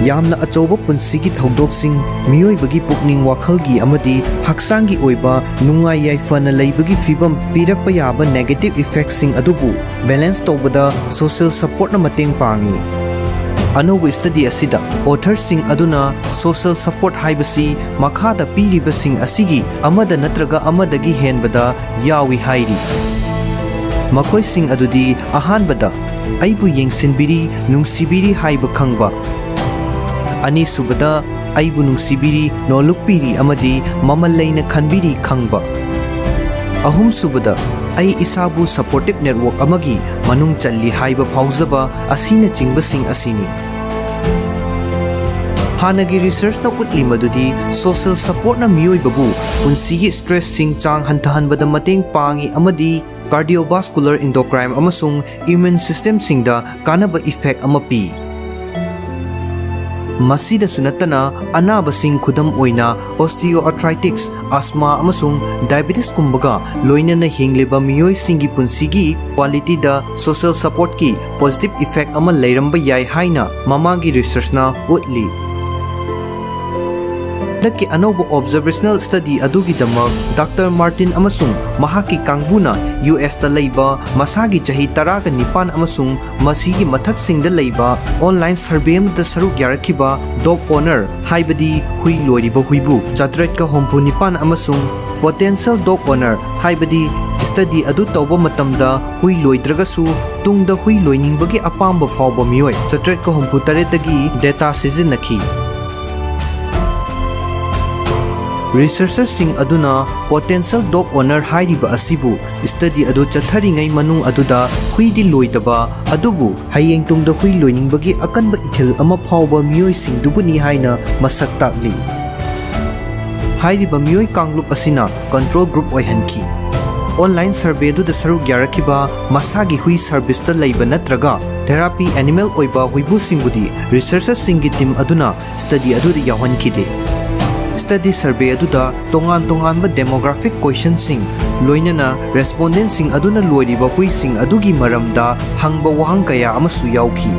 ꯌꯥꯝꯅ ꯑꯆꯧꯕ ꯄꯨꯟꯁꯤꯒꯤ ꯊꯧꯗꯣꯛꯁꯤꯡ, ꯃꯤꯑꯣꯏꯕꯒꯤ ꯄꯨꯛꯅꯤꯡ ꯋꯥꯈꯜꯒꯤ ꯑꯃꯗꯤ ꯍꯛꯆꯥꯡꯒꯤ ꯑꯣꯏꯕ ꯅꯨꯡꯉꯥꯏ ꯌꯥꯏꯐꯅ ꯂꯩꯕꯒꯤ ꯐꯤꯚꯝ ꯄꯤꯔꯛꯄ ꯌꯥꯕ negative effectꯁꯤꯡ ꯑꯗꯨꯕꯨ balance ꯇꯧꯕꯗ social supportꯅ ꯃꯇꯦꯡ ꯄꯥꯡꯏ꯫ ꯑꯅꯧꯕ study ꯑꯁꯤꯗ authorꯁꯤꯡ ꯑꯗꯨꯅ social support ꯍꯥꯏꯕꯁꯤ ꯃꯈꯥꯗ ꯄꯤꯔꯤꯕꯁꯤꯡ ꯑꯁꯤꯒꯤ ꯑꯃꯗ ꯅꯠꯇ꯭ꯔꯒ ꯑꯃꯗꯒꯤ ꯍꯦꯟꯕꯗ ꯌꯥꯎꯏ ꯍꯥꯏꯔꯤ꯫ ꯃꯈꯣꯏꯁꯤꯡ ꯑꯗꯨꯗꯤ: ꯑꯍꯥꯟꯕꯗ, "ꯑꯩꯕꯨ ꯌꯦꯡꯁꯤꯟꯕꯤꯔꯤ, ꯅꯨꯡꯁꯤꯕꯤꯔꯤ ꯍꯥꯏꯕ ꯈꯪꯕ"꯫ ꯑꯅꯤꯁꯨꯕꯗ, "ꯑꯩꯕꯨ ꯅꯨꯡꯁꯤꯕꯤꯔꯤ, ꯅꯣꯂꯨꯛꯄꯤꯔꯤ ꯑꯃꯗꯤ ꯃꯃꯜ ꯂꯩꯅ ꯈꯟꯕꯤꯔꯤ ꯈꯪꯕ"꯫ ꯑꯍꯨꯝꯁꯨꯕꯗ, "ꯑꯩ ꯏꯁꯥꯕꯨ supportive network ꯑꯃꯒꯤ ꯃꯅꯨꯡ ꯆꯜꯂꯤ ꯍꯥꯏꯕ ꯐꯥꯎꯖꯕ" ꯑꯁꯤꯅꯆꯤꯡꯕꯁꯤꯡ ꯑꯁꯤꯅꯤ꯫ ꯍꯥꯟꯅꯒꯤ researchꯅ ꯎꯠꯂꯤ ꯃꯗꯨꯗꯤ social supportꯅ ꯃꯤꯑꯣꯏꯕꯕꯨ ꯄꯨꯟꯁꯤꯒꯤ stressꯁꯤꯡ ꯆꯥꯡ ꯍꯟꯊꯍꯟꯕꯗ ꯃꯇꯦꯡ ꯄꯥꯡꯏ ꯑꯃꯗꯤ cardiovascular, endocrine ꯑꯃꯁꯨꯡ immune systemꯁꯤꯡꯗ ꯀꯥꯟꯅꯕ effect ꯑꯃ ꯄꯤ꯫ ꯃꯁꯤꯗꯁꯨ ꯅꯠꯇꯅ, ꯑꯅꯥꯕꯁꯤꯡ, ꯈꯨꯗꯝ ꯑꯣꯏꯅ osteoarthritis, asthma ꯑꯃꯁꯨꯡ diabetesꯀꯨꯝꯕꯒ ꯂꯣꯏꯅꯅ ꯍꯤꯡꯂꯤꯕ ꯃꯤꯑꯣꯏꯁꯤꯡꯒꯤ ꯄꯨꯟꯁꯤꯒꯤ qualityꯗ social supportꯀꯤ positive effect ꯑꯃ ꯂꯩꯔꯝꯕ ꯌꯥꯏ ꯍꯥꯏꯅ ꯃꯃꯥꯡꯒꯤ researchꯅ ꯎꯠꯂꯤ꯫ ꯍꯟꯗꯛꯀꯤ ꯑꯅꯧꯕ observational study ꯑꯗꯨꯒꯤꯗꯃꯛ Doctor Martin ꯑꯃꯁꯨꯡ ꯃꯍꯥꯛꯀꯤ ꯀꯥꯡꯕꯨꯅ USꯇ ꯂꯩꯕ ꯃꯁꯥꯒꯤ ꯆꯍꯤ ꯇꯔꯥꯒ ꯅꯤꯄꯥꯟ ꯑꯃꯁꯨꯡ ꯃꯁꯤꯒꯤ ꯃꯊꯛꯁꯤꯡꯗ ꯂꯩꯕ online survey ꯑꯃꯗ ꯁꯔꯨꯛ ꯌꯥꯔꯛꯈꯤꯕ dog owner, ꯍꯥꯏꯕꯗꯤ ꯍꯨꯏ ꯂꯣꯏꯔꯤꯕ ꯍꯨꯏꯕꯨ ꯆꯥꯇ꯭ꯔꯦꯠꯀ ꯍꯨꯝꯐꯨ ꯅꯤꯄꯥꯟ ꯑꯃꯁꯨꯡ potential dog owner, ꯍꯥꯏꯕꯗꯤ study ꯑꯗꯨ ꯇꯧꯕ ꯃꯇꯝꯗ ꯍꯨꯏ ꯂꯣꯏꯗ꯭ꯔꯒꯁꯨ ꯇꯨꯡꯗ ꯍꯨꯏ ꯂꯣꯏꯅꯤꯡꯕꯒꯤ ꯑꯄꯥꯝꯕ ꯐꯥꯎꯕ ꯃꯤꯑꯣꯏ ꯆꯥꯇ꯭ꯔꯦꯠꯀ ꯍꯨꯝꯐꯨ ꯇꯔꯦꯠꯇꯒꯤ data ꯁꯤꯖꯤꯟꯅꯈꯤ꯫ Researcherꯁꯤꯡ ꯑꯗꯨꯅ potential dog owner ꯍꯥꯏꯔꯤꯕ ꯑꯁꯤꯕꯨ study ꯑꯗꯨ ꯆꯠꯊꯔꯤꯉꯩ ꯃꯅꯨꯡ ꯑꯗꯨꯗ ꯍꯨꯏꯗꯤ ꯂꯣꯏꯗꯕ, ꯑꯗꯨꯕꯨ ꯍꯌꯦꯡ ꯇꯨꯡꯗ ꯍꯨꯏ ꯂꯣꯏꯅꯤꯡꯕꯒꯤ ꯑꯀꯟꯕ ꯏꯊꯤꯜ ꯑꯃ ꯐꯥꯎꯕ ꯃꯤꯑꯣꯏꯁꯤꯡꯗꯨꯕꯨꯅꯤ ꯍꯥꯏꯅ ꯃꯁꯛ ꯇꯥꯛꯂꯤ꯫ ꯍꯥꯏꯔꯤꯕ ꯃꯤꯑꯣꯏ ꯀꯥꯡꯂꯨꯞ ꯑꯁꯤꯅ control group ꯑꯣꯏꯍꯟꯈꯤ꯫ Online survey ꯑꯗꯨꯗ ꯁꯔꯨꯛ ꯌꯥꯔꯛꯈꯤꯕ ꯃꯁꯥꯒꯤ ꯍꯨꯏ serviceꯇ ꯂꯩꯕ ꯅꯠꯇ꯭ꯔꯒ therapy animal ꯑꯣꯏꯕ ꯍꯨꯏꯕꯨꯁꯤꯡꯕꯨꯗꯤ researcherꯁꯤꯡꯒꯤ team ꯑꯗꯨꯅ study ꯑꯗꯨꯗ ꯌꯥꯎꯍꯟꯈꯤꯗꯦ꯫ Study survey ꯑꯗꯨꯗ ꯇꯣꯉꯥꯟ ꯇꯣꯉꯥꯟꯕ demographic questionꯁꯤꯡ, ꯂꯣꯏꯅꯅ respondentꯁꯤꯡ ꯑꯗꯨꯅ ꯂꯣꯏꯔꯤꯕ ꯍꯨꯏꯁꯤꯡ ꯑꯗꯨꯒꯤ ꯃꯔꯝꯗ ꯍꯪꯕ ꯋꯥꯍꯪ ꯀꯌꯥ ꯑꯃꯁꯨ ꯌꯥꯎꯈꯤ꯫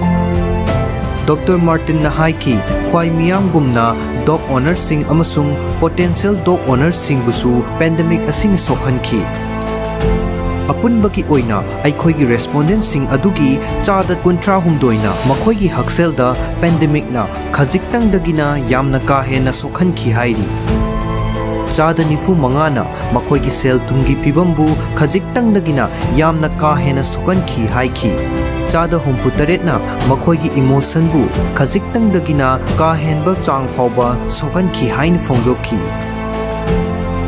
Doctor Martinꯅ ꯍꯥꯏꯈꯤ, ꯈ꯭ꯋꯥꯏ ꯃꯤꯌꯥꯝꯒꯨꯝꯅ dog ownerꯁꯤꯡ ꯑꯃꯁꯨꯡ potential dog ownerꯁꯤꯡꯕꯨꯁꯨ pandemic ꯑꯁꯤꯅ ꯁꯣꯛꯍꯟꯈꯤ꯫ ꯑꯄꯨꯟꯕꯒꯤ ꯑꯣꯏꯅ ꯑꯩꯈꯣꯏꯒꯤ respondentꯁꯤꯡ ꯑꯗꯨꯒꯤ ꯆꯥꯗ ꯀꯨꯟꯊ꯭ꯔꯥ ꯍꯨꯝꯗꯣꯏꯅ ꯃꯈꯣꯏꯒꯤ ꯍꯛꯁꯦꯜꯗ pandemicꯅ ꯈꯖꯤꯛꯇꯪꯗꯒꯤꯅ ꯌꯥꯝꯅ ꯀꯥ ꯍꯦꯟꯅ ꯁꯣꯛꯍꯟꯈꯤ ꯍꯥꯏꯔꯤ꯫ ꯆꯥꯗ ꯅꯤꯐꯨ ꯃꯉꯥꯅ ꯃꯈꯣꯏꯒꯤ ꯁꯦꯜ ꯊꯨꯝꯒꯤ ꯐꯤꯕꯝꯕꯨ ꯈꯖꯤꯛꯇꯪꯗꯒꯤꯅ ꯌꯥꯝꯅ ꯀꯥ ꯍꯦꯟꯅ ꯁꯣꯛꯍꯟꯈꯤ ꯍꯥꯏꯈꯤ꯫ ꯆꯥꯗ ꯍꯨꯝꯐꯨ ꯇꯔꯦꯠꯅ ꯃꯈꯣꯏꯒꯤ emotionꯕꯨ ꯈꯖꯤꯛꯇꯪꯗꯒꯤꯅ ꯀꯥ ꯍꯦꯟꯕ ꯆꯥꯡ ꯐꯥꯎꯕ ꯁꯣꯛꯍꯟꯈꯤ ꯍꯥꯏꯅ ꯐꯣꯡꯗꯣꯛꯈꯤ꯫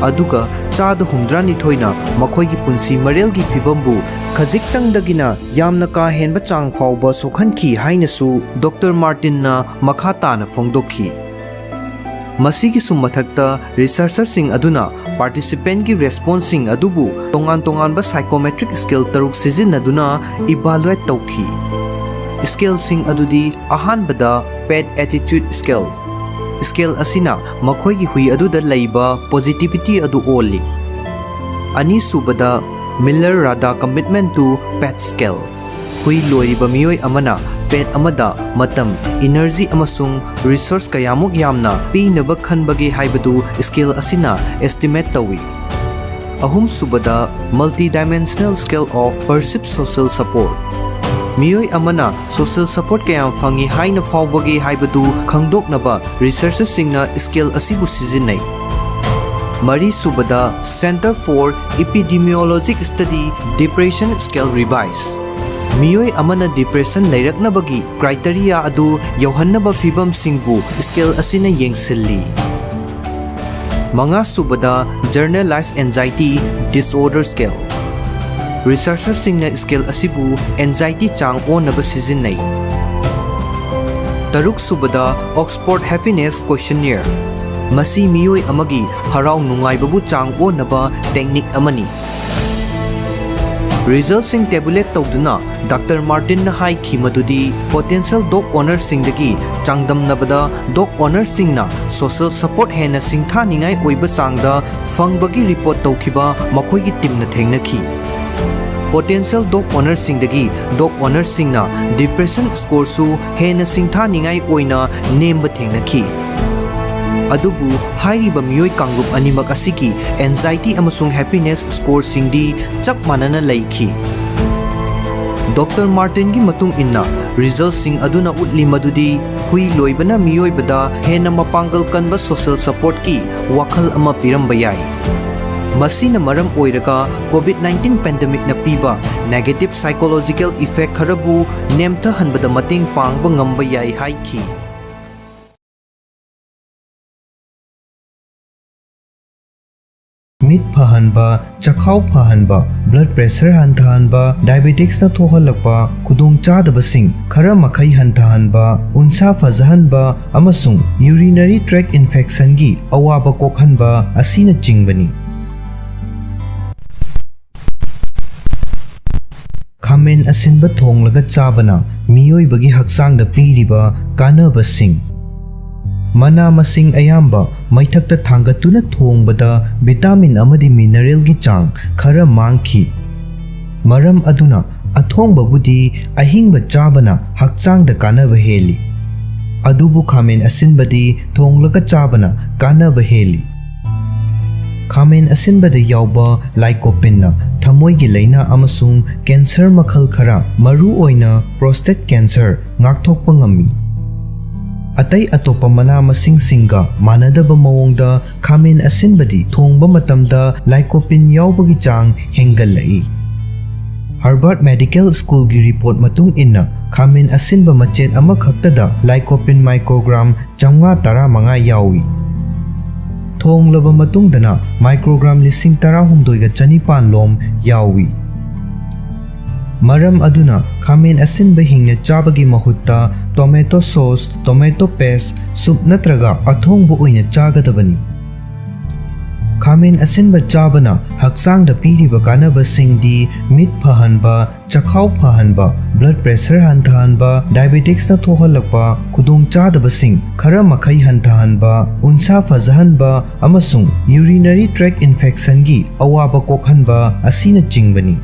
ꯑꯗꯨꯒ ꯆꯥꯗ ꯍꯨꯝꯗ꯭ꯔꯥꯅꯤꯊꯣꯏꯅ ꯃꯈꯣꯏꯒꯤ ꯄꯨꯟꯁꯤ ꯃꯔꯦꯜꯒꯤ ꯐꯤꯕꯝꯕꯨ ꯈꯖꯤꯛꯇꯪꯗꯒꯤꯅ ꯌꯥꯝꯅ ꯀꯥ ꯍꯦꯟꯕ ꯆꯥꯡ ꯐꯥꯎꯕ ꯁꯣꯛꯍꯟꯈꯤ ꯍꯥꯏꯅꯁꯨ Doctor Martinꯅ ꯃꯈꯥ ꯇꯥꯅ ꯐꯣꯡꯗꯣꯛꯈꯤ꯫ ꯃꯁꯤꯒꯤꯁꯨ ꯃꯊꯛꯇ researcherꯁꯤꯡ ꯑꯗꯨꯅ participantꯀꯤ responseꯁꯤꯡ ꯑꯗꯨꯕꯨ ꯇꯣꯉꯥꯟ ꯇꯣꯉꯥꯟꯕ psychometric scale ꯇꯔꯨꯛ ꯁꯤꯖꯤꯟꯅꯗꯨꯅ evaluate ꯇꯧꯈꯤ꯫ Scaleꯁꯤꯡ ꯑꯗꯨꯗꯤ ꯑꯍꯥꯟꯕꯗ pet attitude scale꯫ Scale ꯑꯁꯤꯅ ꯃꯈꯣꯏꯒꯤ ꯍꯨꯏ ꯑꯗꯨꯗ ꯂꯩꯕ positivity ꯑꯗꯨ ꯑꯣꯜꯂꯤ꯫ ꯑꯅꯤꯁꯨꯕꯗ Miller Rada commitment to pet scale꯫ ꯍꯨꯏ ꯂꯣꯏꯔꯤꯕ ꯃꯤꯑꯣꯏ ꯑꯃꯅ pet ꯑꯃꯗ ꯃꯇꯝ, energy ꯑꯃꯁꯨꯡ resource ꯀꯌꯥꯃꯨꯛ ꯌꯥꯝꯅ ꯄꯤꯅꯕ ꯈꯟꯕꯒꯦ ꯍꯥꯏꯕꯗꯨ scale ꯑꯁꯤꯅ estimate ꯇꯧꯏ꯫ ꯑꯍꯨꯝꯁꯨꯕꯗ Multidimensional Scale of Perceived Social Support꯫ ꯃꯤꯑꯣꯏ ꯑꯃꯅ social support ꯀꯌꯥꯝ ꯐꯪꯏ ꯍꯥꯏꯅ ꯐꯥꯎꯕꯒꯦ ꯍꯥꯏꯕꯗꯨ ꯈꯪꯗꯣꯛꯅꯕ researcherꯁꯤꯡꯅ scale ꯑꯁꯤꯕꯨ ꯁꯤꯖꯤꯟꯅꯩ꯫ ꯃꯔꯤꯁꯨꯕꯗ Center for Epidemiologic Study Depression Scale Revise꯫ ꯃꯤꯑꯣꯏ ꯑꯃꯅ depression ꯂꯩꯔꯛꯅꯕꯒꯤ criteria ꯑꯗꯨ ꯌꯧꯍꯟꯅꯕ ꯐꯤꯚꯝꯁꯤꯡꯕꯨ scale ꯑꯁꯤꯅ ꯌꯦꯡꯁꯤꯜꯂꯤ꯫ ꯃꯉꯥꯁꯨꯕꯗ, Generalized Anxiety Disorder Scale꯫ Researchersꯁꯤꯡꯅ scale ꯑꯁꯤꯕꯨ anxiety ꯆꯥꯡ ꯑꯣꯟꯅꯕ ꯁꯤꯖꯤꯟꯅꯩ꯫ ꯇꯔꯨꯛꯁꯨꯕꯗ, Oxford Happiness Questionnaire꯫ ꯃꯁꯤ ꯃꯤꯑꯣꯏ ꯑꯃꯒꯤ ꯍꯔꯥꯎ ꯅꯨꯡꯉꯥꯏꯕꯕꯨ ꯆꯥꯡ ꯑꯣꯟꯅꯕ technique ꯑꯃꯅꯤ꯫ Resultꯁꯤꯡ tabulate ꯇꯧꯗꯨꯅ Doctor Martinꯅ ꯍꯥꯏꯈꯤ ꯃꯗꯨꯗꯤ, potential dog ownerꯁꯤꯡꯗꯒꯤ ꯆꯥꯡꯗꯝꯅꯕꯗ dog ownerꯁꯤꯡꯅ social support ꯍꯦꯟꯅ ꯁꯤꯡꯊꯥꯅꯤꯡꯉꯥꯏ ꯑꯣꯏꯕ ꯆꯥꯡꯗ ꯐꯪꯕꯒꯤ report ꯇꯧꯈꯤꯕ ꯃꯈꯣꯏꯒꯤ teamꯅ ꯊꯦꯡꯅꯈꯤ꯫ Potential dog ownerꯁꯤꯡꯗꯒꯤ dog ownerꯁꯤꯡꯅ depression scoreꯁꯨ ꯍꯦꯟꯅ ꯁꯤꯡꯊꯥꯅꯤꯡꯉꯥꯏ ꯑꯣꯏꯅ ꯅꯦꯝꯕ ꯊꯦꯡꯅꯈꯤ꯫ ꯑꯗꯨꯕꯨ ꯍꯥꯏꯔꯤꯕ ꯃꯤꯑꯣꯏ ꯀꯥꯡꯂꯨꯞ ꯑꯅꯤꯃꯛ ꯑꯁꯤꯒꯤ anxiety ꯑꯃꯁꯨꯡ happiness scoreꯁꯤꯡꯗꯤ ꯆꯞ ꯃꯥꯟꯅꯅ ꯂꯩꯈꯤ꯫ Doctor Martinꯒꯤ ꯃꯇꯨꯡ ꯏꯟꯅ, resultꯁꯤꯡ ꯑꯗꯨꯅ ꯎꯠꯂꯤ ꯃꯗꯨꯗꯤ ꯍꯨꯏ ꯂꯣꯏꯕꯅ ꯃꯤꯑꯣꯏꯕꯗ ꯍꯦꯟꯅ ꯃꯄꯥꯡꯒꯜ ꯀꯟꯕ social supportꯀꯤ ꯋꯥꯈꯜ ꯑꯃ ꯄꯤꯔꯝꯕ ꯌꯥꯏ꯫ ꯃꯁꯤꯅ ꯃꯔꯝ ꯑꯣꯏꯔꯒ COVID nineteen pandemicꯅ ꯄꯤꯕ negative psychological effect ꯈꯔꯕꯨ ꯅꯦꯝꯊꯍꯟꯕꯗ ꯃꯇꯦꯡ ꯄꯥꯡꯕ ꯉꯝꯕ ꯌꯥꯏ ꯍꯥꯏꯈꯤ꯫ ꯃꯤꯠ ꯐꯍꯟꯕ, ꯆꯈꯥꯎ ꯐꯍꯟꯕ, blood pressure ꯍꯟꯊꯍꯟꯕ, diabeticsꯅ ꯊꯣꯛꯍꯜꯂꯛꯄ ꯈꯨꯗꯣꯡꯆꯥꯗꯕꯁꯤꯡ ꯈꯔ ꯃꯈꯩ ꯍꯟꯊꯍꯟꯕ, ꯎꯟꯁꯥ ꯐꯖꯍꯟꯕ ꯑꯃꯁꯨꯡ urinary tract infectionꯒꯤ ꯑꯋꯥꯕ ꯀꯣꯛꯍꯟꯕ ꯑꯁꯤꯅꯆꯤꯡꯕꯅꯤ꯫ ꯈꯥꯃꯦꯟ ꯑꯁꯤꯟꯕ ꯊꯣꯡꯂꯒ ꯆꯥꯕꯅ ꯃꯤꯑꯣꯏꯕꯒꯤ ꯍꯛꯆꯥꯡꯗ ꯄꯤꯔꯤꯕ ꯀꯥꯟꯅꯕꯁꯤꯡ꯫ ꯃꯅꯥ ꯃꯁꯤꯡ ꯑꯌꯥꯝꯕ ꯃꯩꯊꯛꯇ ꯊꯥꯡꯒꯠꯇꯨꯅ ꯊꯣꯡꯕꯗ vitamin ꯑꯃꯗꯤ mineralꯒꯤ ꯆꯥꯡ ꯈꯔ ꯃꯥꯡꯈꯤ꯫ ꯃꯔꯝ ꯑꯗꯨꯅ ꯑꯊꯣꯡꯕꯕꯨꯗꯤ ꯑꯍꯤꯡꯕ ꯆꯥꯕꯅ ꯍꯛꯆꯥꯡꯗ ꯀꯥꯟꯅꯕ ꯍꯦꯜꯂꯤ꯫ ꯑꯗꯨꯕꯨ ꯈꯥꯃꯦꯟ ꯑꯁꯤꯟꯕꯗꯤ ꯊꯣꯡꯂꯒ ꯆꯥꯕꯅ ꯀꯥꯟꯅꯕ ꯍꯦꯜꯂꯤ꯫ ꯈꯥꯃꯦꯟ ꯑꯁꯤꯟꯕꯗ ꯌꯥꯎꯕ lycopeneꯅ ꯊꯃꯣꯏꯒꯤ ꯂꯥꯏꯅꯥ ꯑꯃꯁꯨꯡ cancer ꯃꯈꯜ ꯈꯔ, ꯃꯔꯨꯑꯣꯏꯅ prostate cancer, ꯉꯥꯛꯊꯣꯛꯄ ꯉꯝꯃꯤ꯫ ꯑꯇꯩ ꯑꯇꯣꯞꯄ ꯃꯅꯥ ꯃꯁꯤꯡꯁꯤꯡꯒ ꯃꯥꯟꯅꯗꯕ ꯃꯑꯣꯡꯗ ꯈꯥꯃꯦꯟ ꯑꯁꯤꯟꯕꯗꯤ ꯊꯣꯡꯕ ꯃꯇꯝꯗ lycopene ꯌꯥꯎꯕꯒꯤ ꯆꯥꯡ ꯍꯦꯟꯒꯠꯂꯛꯏ꯫ Harvard Medical Schoolꯒꯤ report ꯃꯇꯨꯡ ꯏꯟꯅ, ꯈꯥꯃꯦꯟ ꯑꯁꯤꯟꯕ ꯃꯆꯦꯠ ꯑꯃꯈꯛꯇꯗ lycopene microgram ꯆꯥꯝꯃꯉꯥ ꯇꯔꯥꯃꯉꯥ ꯌꯥꯎꯏ꯫ ꯊꯣꯡꯂꯕ ꯃꯇꯨꯡꯗꯅ microgram ꯂꯤꯁꯤꯡ ꯇꯔꯥꯍꯨꯝꯗꯣꯏꯒ ꯆꯅꯤꯄꯥꯟ ꯂꯣꯝ ꯌꯥꯎꯏ꯫ ꯃꯔꯝ ꯑꯗꯨꯅ ꯈꯥꯃꯦꯟ ꯑꯁꯤꯟꯕ ꯍꯤꯡꯅ ꯆꯥꯕꯒꯤ ꯃꯍꯨꯠꯇ tomato sauce, tomato paste, soup ꯅꯠꯇ꯭ꯔꯒ ꯑꯊꯣꯡꯕ ꯑꯣꯏꯅ ꯆꯥꯒꯗꯕꯅꯤ꯫ ꯈꯥꯃꯦꯟ ꯑꯁꯤꯟꯕ ꯆꯥꯕꯅ ꯍꯛꯆꯥꯡꯗ ꯄꯤꯔꯤꯕ ꯀꯥꯟꯅꯕꯁꯤꯡꯗꯤ ꯃꯤꯠ ꯐꯍꯟꯕ, ꯆꯈꯥꯎ ꯐꯍꯟꯕ, blood pressure ꯍꯟꯊꯍꯟꯕ, diabeticsꯅ ꯊꯣꯛꯍꯜꯂꯛꯄ ꯈꯨꯗꯣꯡꯆꯥꯗꯕꯁꯤꯡ ꯈꯔ ꯃꯈꯩ ꯍꯟꯊꯍꯟꯕ, ꯎꯟꯁꯥ ꯐꯖꯍꯟꯕ ꯑꯃꯁꯨꯡ urinary tract infectionꯒꯤ ꯑꯋꯥꯕ ꯀꯣꯛꯍꯟꯕ ꯑꯁꯤꯅꯆꯤꯡꯕꯅꯤ꯫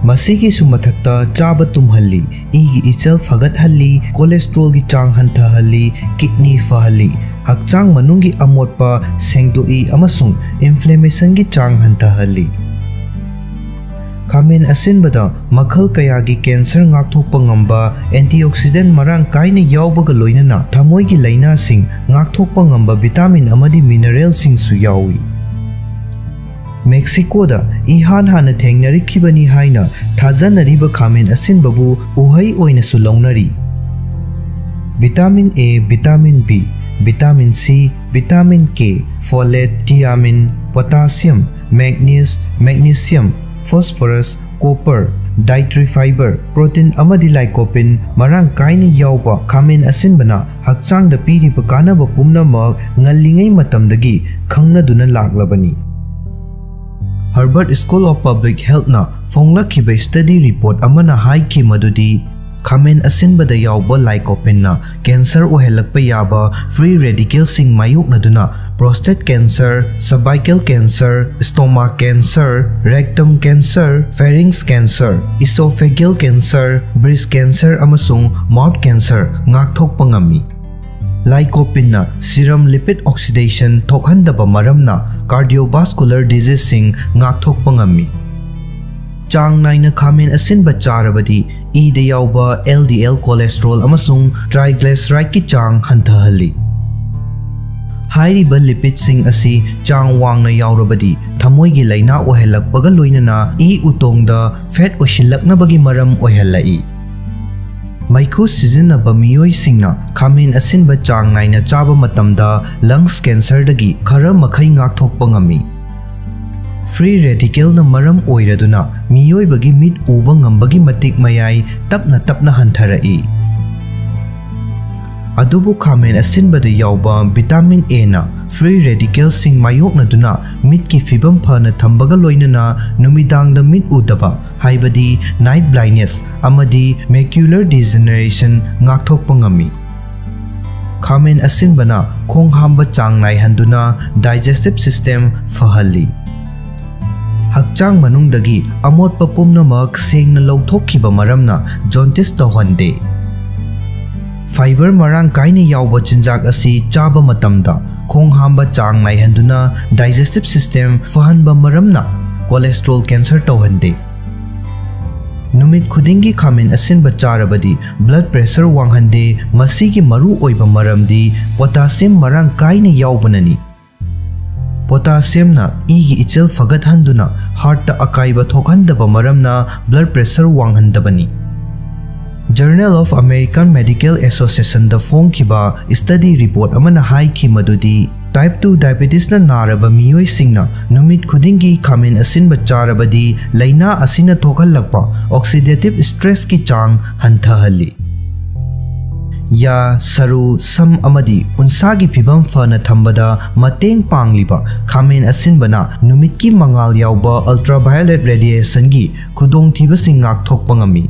ꯃꯁꯤꯒꯤꯁꯨ ꯃꯊꯛꯇ ꯆꯥꯕ ꯇꯨꯝꯍꯜꯂꯤ, ꯏꯒꯤ ꯏꯆꯦꯜ ꯐꯒꯠꯍꯜꯂꯤ, cholesterolꯒꯤ ꯆꯥꯡ ꯍꯟꯊꯍꯜꯂꯤ, kidney ꯐꯍꯜꯂꯤ, ꯍꯛꯆꯥꯡ ꯃꯅꯨꯡꯒꯤ ꯑꯃꯣꯠꯄ ꯁꯦꯡꯗꯣꯛꯏ ꯑꯃꯁꯨꯡ inflammationꯒꯤ ꯆꯥꯡ ꯍꯟꯊꯍꯜꯂꯤ꯫ ꯈꯥꯃꯦꯟ ꯑꯁꯤꯟꯕꯗ ꯃꯈꯜ ꯀꯌꯥꯒꯤ cancer ꯉꯥꯛꯊꯣꯛꯄ ꯉꯝꯕ antioxidant ꯃꯔꯥꯡ ꯀꯥꯏꯅ ꯌꯥꯎꯕꯒ ꯂꯣꯏꯅꯅ ꯊꯃꯣꯏꯒꯤ ꯂꯥꯏꯅꯥꯁꯤꯡ ꯉꯥꯛꯊꯣꯛꯄ ꯉꯝꯕ vitamin ꯑꯃꯗꯤ mineralꯁꯤꯡꯁꯨ ꯌꯥꯎꯏ꯫ ꯃꯦꯛꯁꯤꯀꯣꯗ ꯏꯍꯥꯟ ꯍꯥꯟꯅ ꯊꯦꯡꯅꯔꯛꯈꯤꯕꯅꯤ ꯍꯥꯏꯅ ꯊꯥꯖꯅꯔꯤꯕ ꯈꯥꯃꯦꯟ ꯑꯁꯤꯟꯕꯕꯨ ꯎꯍꯩ ꯑꯣꯏꯅꯁꯨ ꯂꯧꯅꯔꯤ꯫ Vitamin A, vitamin B, vitamin C, vitamin K, folate, thiamine, potassium, manganese, magnesium, phosphorus, copper, dietary fiber, protein ꯑꯃꯗꯤ lycopene ꯃꯔꯥꯡ ꯀꯥꯏꯅ ꯌꯥꯎꯕ ꯈꯥꯃꯦꯟ ꯑꯁꯤꯟꯕꯅ ꯍꯛꯆꯥꯡꯗ ꯄꯤꯔꯤꯕ ꯀꯥꯟꯅꯕ ꯄꯨꯝꯅꯃꯛ ꯉꯜꯂꯤꯉꯩ ꯃꯇꯝꯗꯒꯤ ꯈꯪꯅꯗꯨꯅ ꯂꯥꯛꯂꯕꯅꯤ꯫ Harvard School of Public Healthꯅ ꯐꯣꯡꯂꯛꯈꯤꯕ study report ꯑꯃꯅ ꯍꯥꯏꯈꯤ ꯃꯗꯨꯗꯤ ꯈꯥꯃꯦꯟ ꯑꯁꯤꯟꯕꯗ ꯌꯥꯎꯕ lycopeneꯅ cancer ꯑꯣꯏꯍꯜꯂꯛꯄ ꯌꯥꯕ free radicalꯁꯤꯡ ꯃꯥꯌꯣꯛꯅꯗꯨꯅ prostate cancer, cervical cancer, stomach cancer, rectum cancer, pharynx cancer, esophageal cancer, breast cancer ꯑꯃꯁꯨꯡ mouth cancer ꯉꯥꯛꯊꯣꯛꯄ ꯉꯝꯃꯤ꯫ Lycopeneꯅ serum lipid oxidation ꯊꯣꯛꯍꯟꯗꯕ ꯃꯔꯝꯅ cardiovascular diseaseꯁꯤꯡ ꯉꯥꯛꯊꯣꯛꯄ ꯉꯝꯃꯤ꯫ ꯆꯥꯡ ꯅꯥꯏꯅ ꯈꯥꯃꯦꯟ ꯑꯁꯤꯟꯕ ꯆꯥꯔꯕꯗꯤ ꯏꯗ ꯌꯥꯎꯕ LDL cholesterol ꯑꯃꯁꯨꯡ triglycerideꯀꯤ ꯆꯥꯡ ꯍꯟꯊꯍꯜꯂꯤ꯫ ꯍꯥꯏꯔꯤꯕ lipidꯁꯤꯡ ꯑꯁꯤ ꯆꯥꯡ ꯋꯥꯡꯅ ꯌꯥꯎꯔꯕꯗꯤ ꯊꯃꯣꯏꯒꯤ ꯂꯥꯏꯅꯥ ꯑꯣꯏꯍꯜꯂꯛꯄꯒ ꯂꯣꯏꯅꯅ ꯏ ꯎꯇꯣꯡꯗ fat ꯑꯣꯏꯁꯤꯜꯂꯛꯅꯕꯒꯤ ꯃꯔꯝ ꯑꯣꯏꯍꯜꯂꯛꯏ꯫ ꯃꯩꯈꯨ ꯁꯤꯖꯤꯟꯅꯕ ꯃꯤꯑꯣꯏꯁꯤꯡꯅ ꯈꯥꯃꯦꯟ ꯑꯁꯤꯟꯕ ꯆꯥꯡ ꯅꯥꯏꯅ ꯆꯥꯕ ꯃꯇꯝꯗ lungs cancerꯗꯒꯤ ꯈꯔ ꯃꯈꯩ ꯉꯥꯛꯊꯣꯛꯄ ꯉꯝꯃꯤ꯫ Free radicalꯅ ꯃꯔꯝ ꯑꯣꯏꯔꯗꯨꯅ ꯃꯤꯑꯣꯏꯕꯒꯤ ꯃꯤꯠ ꯎꯕ ꯉꯝꯕꯒꯤ ꯃꯇꯤꯛ ꯃꯌꯥꯏ ꯇꯞꯅ ꯇꯞꯅ ꯍꯟꯊꯔꯛꯏ꯫ ꯑꯗꯨꯕꯨ ꯈꯥꯃꯦꯟ ꯑꯁꯤꯟꯕꯗ ꯌꯥꯎꯕ vitamin Aꯅ free radicalꯁꯤꯡ ꯃꯥꯌꯣꯛꯅꯗꯨꯅ ꯃꯤꯠꯀꯤ ꯐꯤꯕꯝ ꯐꯅ ꯊꯝꯕꯒ ꯂꯣꯏꯅꯅ ꯅꯨꯃꯤꯗꯥꯡꯗ ꯃꯤꯠ ꯎꯗꯕ, ꯍꯥꯏꯕꯗꯤ night blindness ꯑꯃꯗꯤ macular degeneration ꯉꯥꯛꯊꯣꯛꯄ ꯉꯝꯃꯤ꯫ ꯈꯥꯃꯦꯟ ꯑꯁꯤꯟꯕꯅ ꯈꯣꯡ ꯍꯥꯝꯕ ꯆꯥꯡ ꯅꯥꯏꯍꯟꯗꯨꯅ digestive system ꯐꯍꯜꯂꯤ꯫ ꯍꯛꯆꯥꯡ ꯃꯅꯨꯡꯗꯒꯤ ꯑꯃꯣꯠꯄ ꯄꯨꯝꯅꯃꯛ ꯁꯦꯡꯅ ꯂꯧꯊꯣꯛꯈꯤꯕ ꯃꯔꯝꯅ jaundice ꯇꯧꯍꯟꯗꯦ꯫ Fiber ꯃꯔꯥꯡ ꯀꯥꯏꯅ ꯌꯥꯎꯕ ꯆꯤꯟꯖꯥꯛ ꯑꯁꯤ ꯆꯥꯕ ꯃꯇꯝꯗ ꯈꯣꯡ ꯍꯥꯝꯕ ꯆꯥꯡ ꯅꯥꯏꯍꯟꯗꯨꯅ digestive system ꯐꯍꯟꯕ ꯃꯔꯝꯅ cholesterol cancer ꯇꯧꯍꯟꯗꯦ꯫ ꯅꯨꯃꯤꯠ ꯈꯨꯗꯤꯡꯒꯤ ꯈꯥꯃꯦꯟ ꯑꯁꯤꯟꯕ ꯆꯥꯔꯕꯗꯤ blood pressure ꯋꯥꯡꯍꯟꯗꯦ꯫ ꯃꯁꯤꯒꯤ ꯃꯔꯨ ꯑꯣꯏꯕ ꯃꯔꯝꯗꯤ potassium ꯃꯔꯥꯡ ꯀꯥꯏꯅ ꯌꯥꯎꯕꯅꯅꯤ꯫ Potassiumꯅ ꯏꯒꯤ ꯏꯆꯦꯜ ꯐꯒꯠꯍꯟꯗꯨꯅ heartꯇ ꯑꯀꯥꯏꯕ ꯊꯣꯛꯍꯟꯗꯕ ꯃꯔꯝꯅ blood pressure ꯋꯥꯡꯍꯟꯗꯕꯅꯤ꯫ Journal of American Medical Associationꯗ ꯐꯣꯡꯈꯤꯕ study report ꯑꯃꯅ ꯍꯥꯏꯈꯤ ꯃꯗꯨꯗꯤ type two diabetesꯅ ꯅꯥꯔꯕ ꯃꯤꯑꯣꯏꯁꯤꯡꯅ ꯅꯨꯃꯤꯠ ꯈꯨꯗꯤꯡꯒꯤ ꯈꯥꯃꯦꯟ ꯑꯁꯤꯟꯕ ꯆꯥꯔꯕꯗꯤ ꯂꯥꯏꯅꯥ ꯑꯁꯤꯅ ꯊꯣꯛꯍꯜꯂꯛꯄ oxidative stressꯀꯤ ꯆꯥꯡ ꯍꯟꯊꯍꯜꯂꯤ꯫ ꯌꯥ, ꯁꯔꯨ, ꯁꯝ ꯑꯃꯗꯤ ꯎꯟꯁꯥꯒꯤ ꯐꯤꯕꯝ ꯐꯅ ꯊꯝꯕꯗ ꯃꯇꯦꯡ ꯄꯥꯡꯂꯤꯕ ꯈꯥꯃꯦꯟ ꯑꯁꯤꯟꯕꯅ ꯅꯨꯃꯤꯠꯀꯤ ꯃꯉꯥꯜ ꯌꯥꯎꯕ ultraviolet radiationꯒꯤ ꯈꯨꯗꯣꯡꯊꯤꯕꯁꯤꯡ ꯉꯥꯛꯊꯣꯛꯄ ꯉꯝꯃꯤ꯫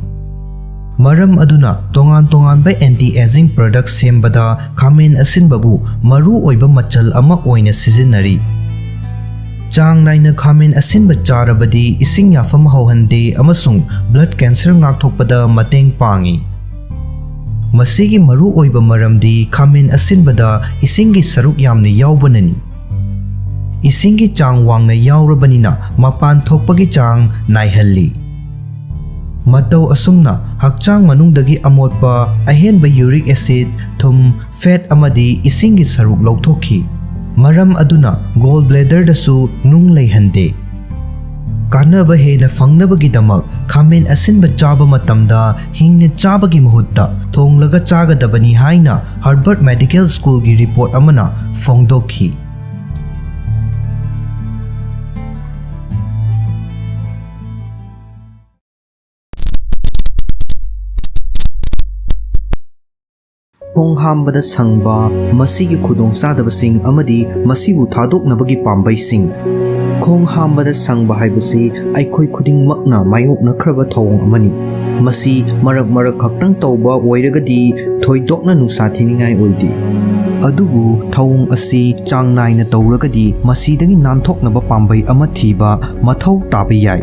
ꯃꯔꯝ ꯑꯗꯨꯅ ꯇꯣꯉꯥꯟ ꯇꯣꯉꯥꯟꯕ anti aging product ꯁꯦꯝꯕꯗ ꯈꯥꯃꯦꯟ ꯑꯁꯤꯟꯕꯕꯨ ꯃꯔꯨ ꯑꯣꯏꯕ ꯃꯆꯜ ꯑꯃ ꯑꯣꯏꯅ ꯁꯤꯖꯤꯟꯅꯔꯤ꯫ ꯆꯥꯡ ꯅꯥꯏꯅ ꯈꯥꯃꯦꯟ ꯑꯁꯤꯟꯕ ꯆꯥꯔꯕꯗꯤ ꯏꯁꯤꯡ ꯌꯥꯐꯝ ꯍꯧꯍꯟꯗꯦ ꯑꯃꯁꯨꯡ blood cancer ꯉꯥꯛꯊꯣꯛꯄꯗ ꯃꯇꯦꯡ ꯄꯥꯡꯏ꯫ ꯃꯁꯤꯒꯤ ꯃꯔꯨ ꯑꯣꯏꯕ ꯃꯔꯝꯗꯤ ꯈꯥꯃꯦꯟ ꯑꯁꯤꯟꯕꯗ ꯏꯁꯤꯡꯒꯤ ꯁꯔꯨꯛ ꯌꯥꯝꯅ ꯌꯥꯎꯕꯅꯅꯤ꯫ ꯏꯁꯤꯡꯒꯤ ꯆꯥꯡ ꯋꯥꯡꯅ ꯌꯥꯎꯔꯕꯅꯤꯅ ꯃꯄꯥꯟ ꯊꯣꯛꯄꯒꯤ ꯆꯥꯡ ꯅꯥꯏꯍꯜꯂꯤ꯫ ꯃꯇꯧ ꯑꯁꯨꯝꯅ ꯍꯛꯆꯥꯡ ꯃꯅꯨꯡꯗꯒꯤ ꯑꯃꯣꯠꯄ, ꯑꯍꯦꯟꯕ uric acid, ꯊꯨꯝ, fat ꯑꯃꯗꯤ ꯏꯁꯤꯡꯒꯤ ꯁꯔꯨꯛ ꯂꯧꯊꯣꯛꯈꯤ꯫ ꯃꯔꯝ ꯑꯗꯨꯅ gall bladderꯗꯁꯨ ꯅꯨꯡ ꯂꯩꯍꯟꯗꯦ꯫ ꯀꯥꯟꯅꯕ ꯍꯦꯟꯅ ꯐꯪꯅꯕꯒꯤꯗꯃꯛ ꯈꯥꯃꯦꯟ ꯑꯁꯤꯟꯕ ꯆꯥꯕ ꯃꯇꯝꯗ ꯍꯤꯡꯅ ꯆꯥꯕꯒꯤ ꯃꯍꯨꯠꯇ ꯊꯣꯡꯂꯒ ꯆꯥꯒꯗꯕꯅꯤ ꯍꯥꯏꯅ Harvard Medical Schoolꯒꯤ report ꯑꯃꯅ ꯐꯣꯡꯗꯣꯛꯈꯤ꯫ ꯈꯣꯡ ꯍꯥꯝꯕꯗ ꯁꯪꯕ, ꯃꯁꯤꯒꯤ ꯈꯨꯗꯣꯡꯆꯥꯗꯕꯁꯤꯡ ꯑꯃꯗꯤ ꯃꯁꯤꯕꯨ ꯊꯥꯗꯣꯛꯅꯕꯒꯤ ꯄꯥꯝꯕꯩꯁꯤꯡ꯫ ꯈꯣꯡ ꯍꯥꯝꯕꯗ ꯁꯪꯕ ꯍꯥꯏꯕꯁꯤ ꯑꯩꯈꯣꯏ ꯈꯨꯗꯤꯡꯃꯛꯅ ꯃꯥꯌꯣꯛꯅꯈ꯭ꯔꯕ ꯊꯧꯑꯣꯡ ꯑꯃꯅꯤ꯫ ꯃꯁꯤ ꯃꯔꯛ ꯃꯔꯛ ꯈꯛꯇꯪ ꯇꯧꯕ ꯑꯣꯏꯔꯒꯗꯤ ꯊꯣꯏꯗꯣꯛꯅ ꯅꯨꯡꯁꯥ ꯊꯤꯅꯤꯡꯉꯥꯏ ꯑꯣꯏꯗꯦ꯫ ꯑꯗꯨꯕꯨ ꯊꯧꯑꯣꯡ ꯑꯁꯤ ꯆꯥꯡ ꯅꯥꯏꯅ ꯇꯧꯔꯒꯗꯤ ꯃꯁꯤꯗꯒꯤ ꯅꯥꯟꯊꯣꯛꯅꯕ ꯄꯥꯝꯕꯩ ꯑꯃ ꯊꯤꯕ ꯃꯊꯧ ꯇꯥꯕ ꯌꯥꯏ꯫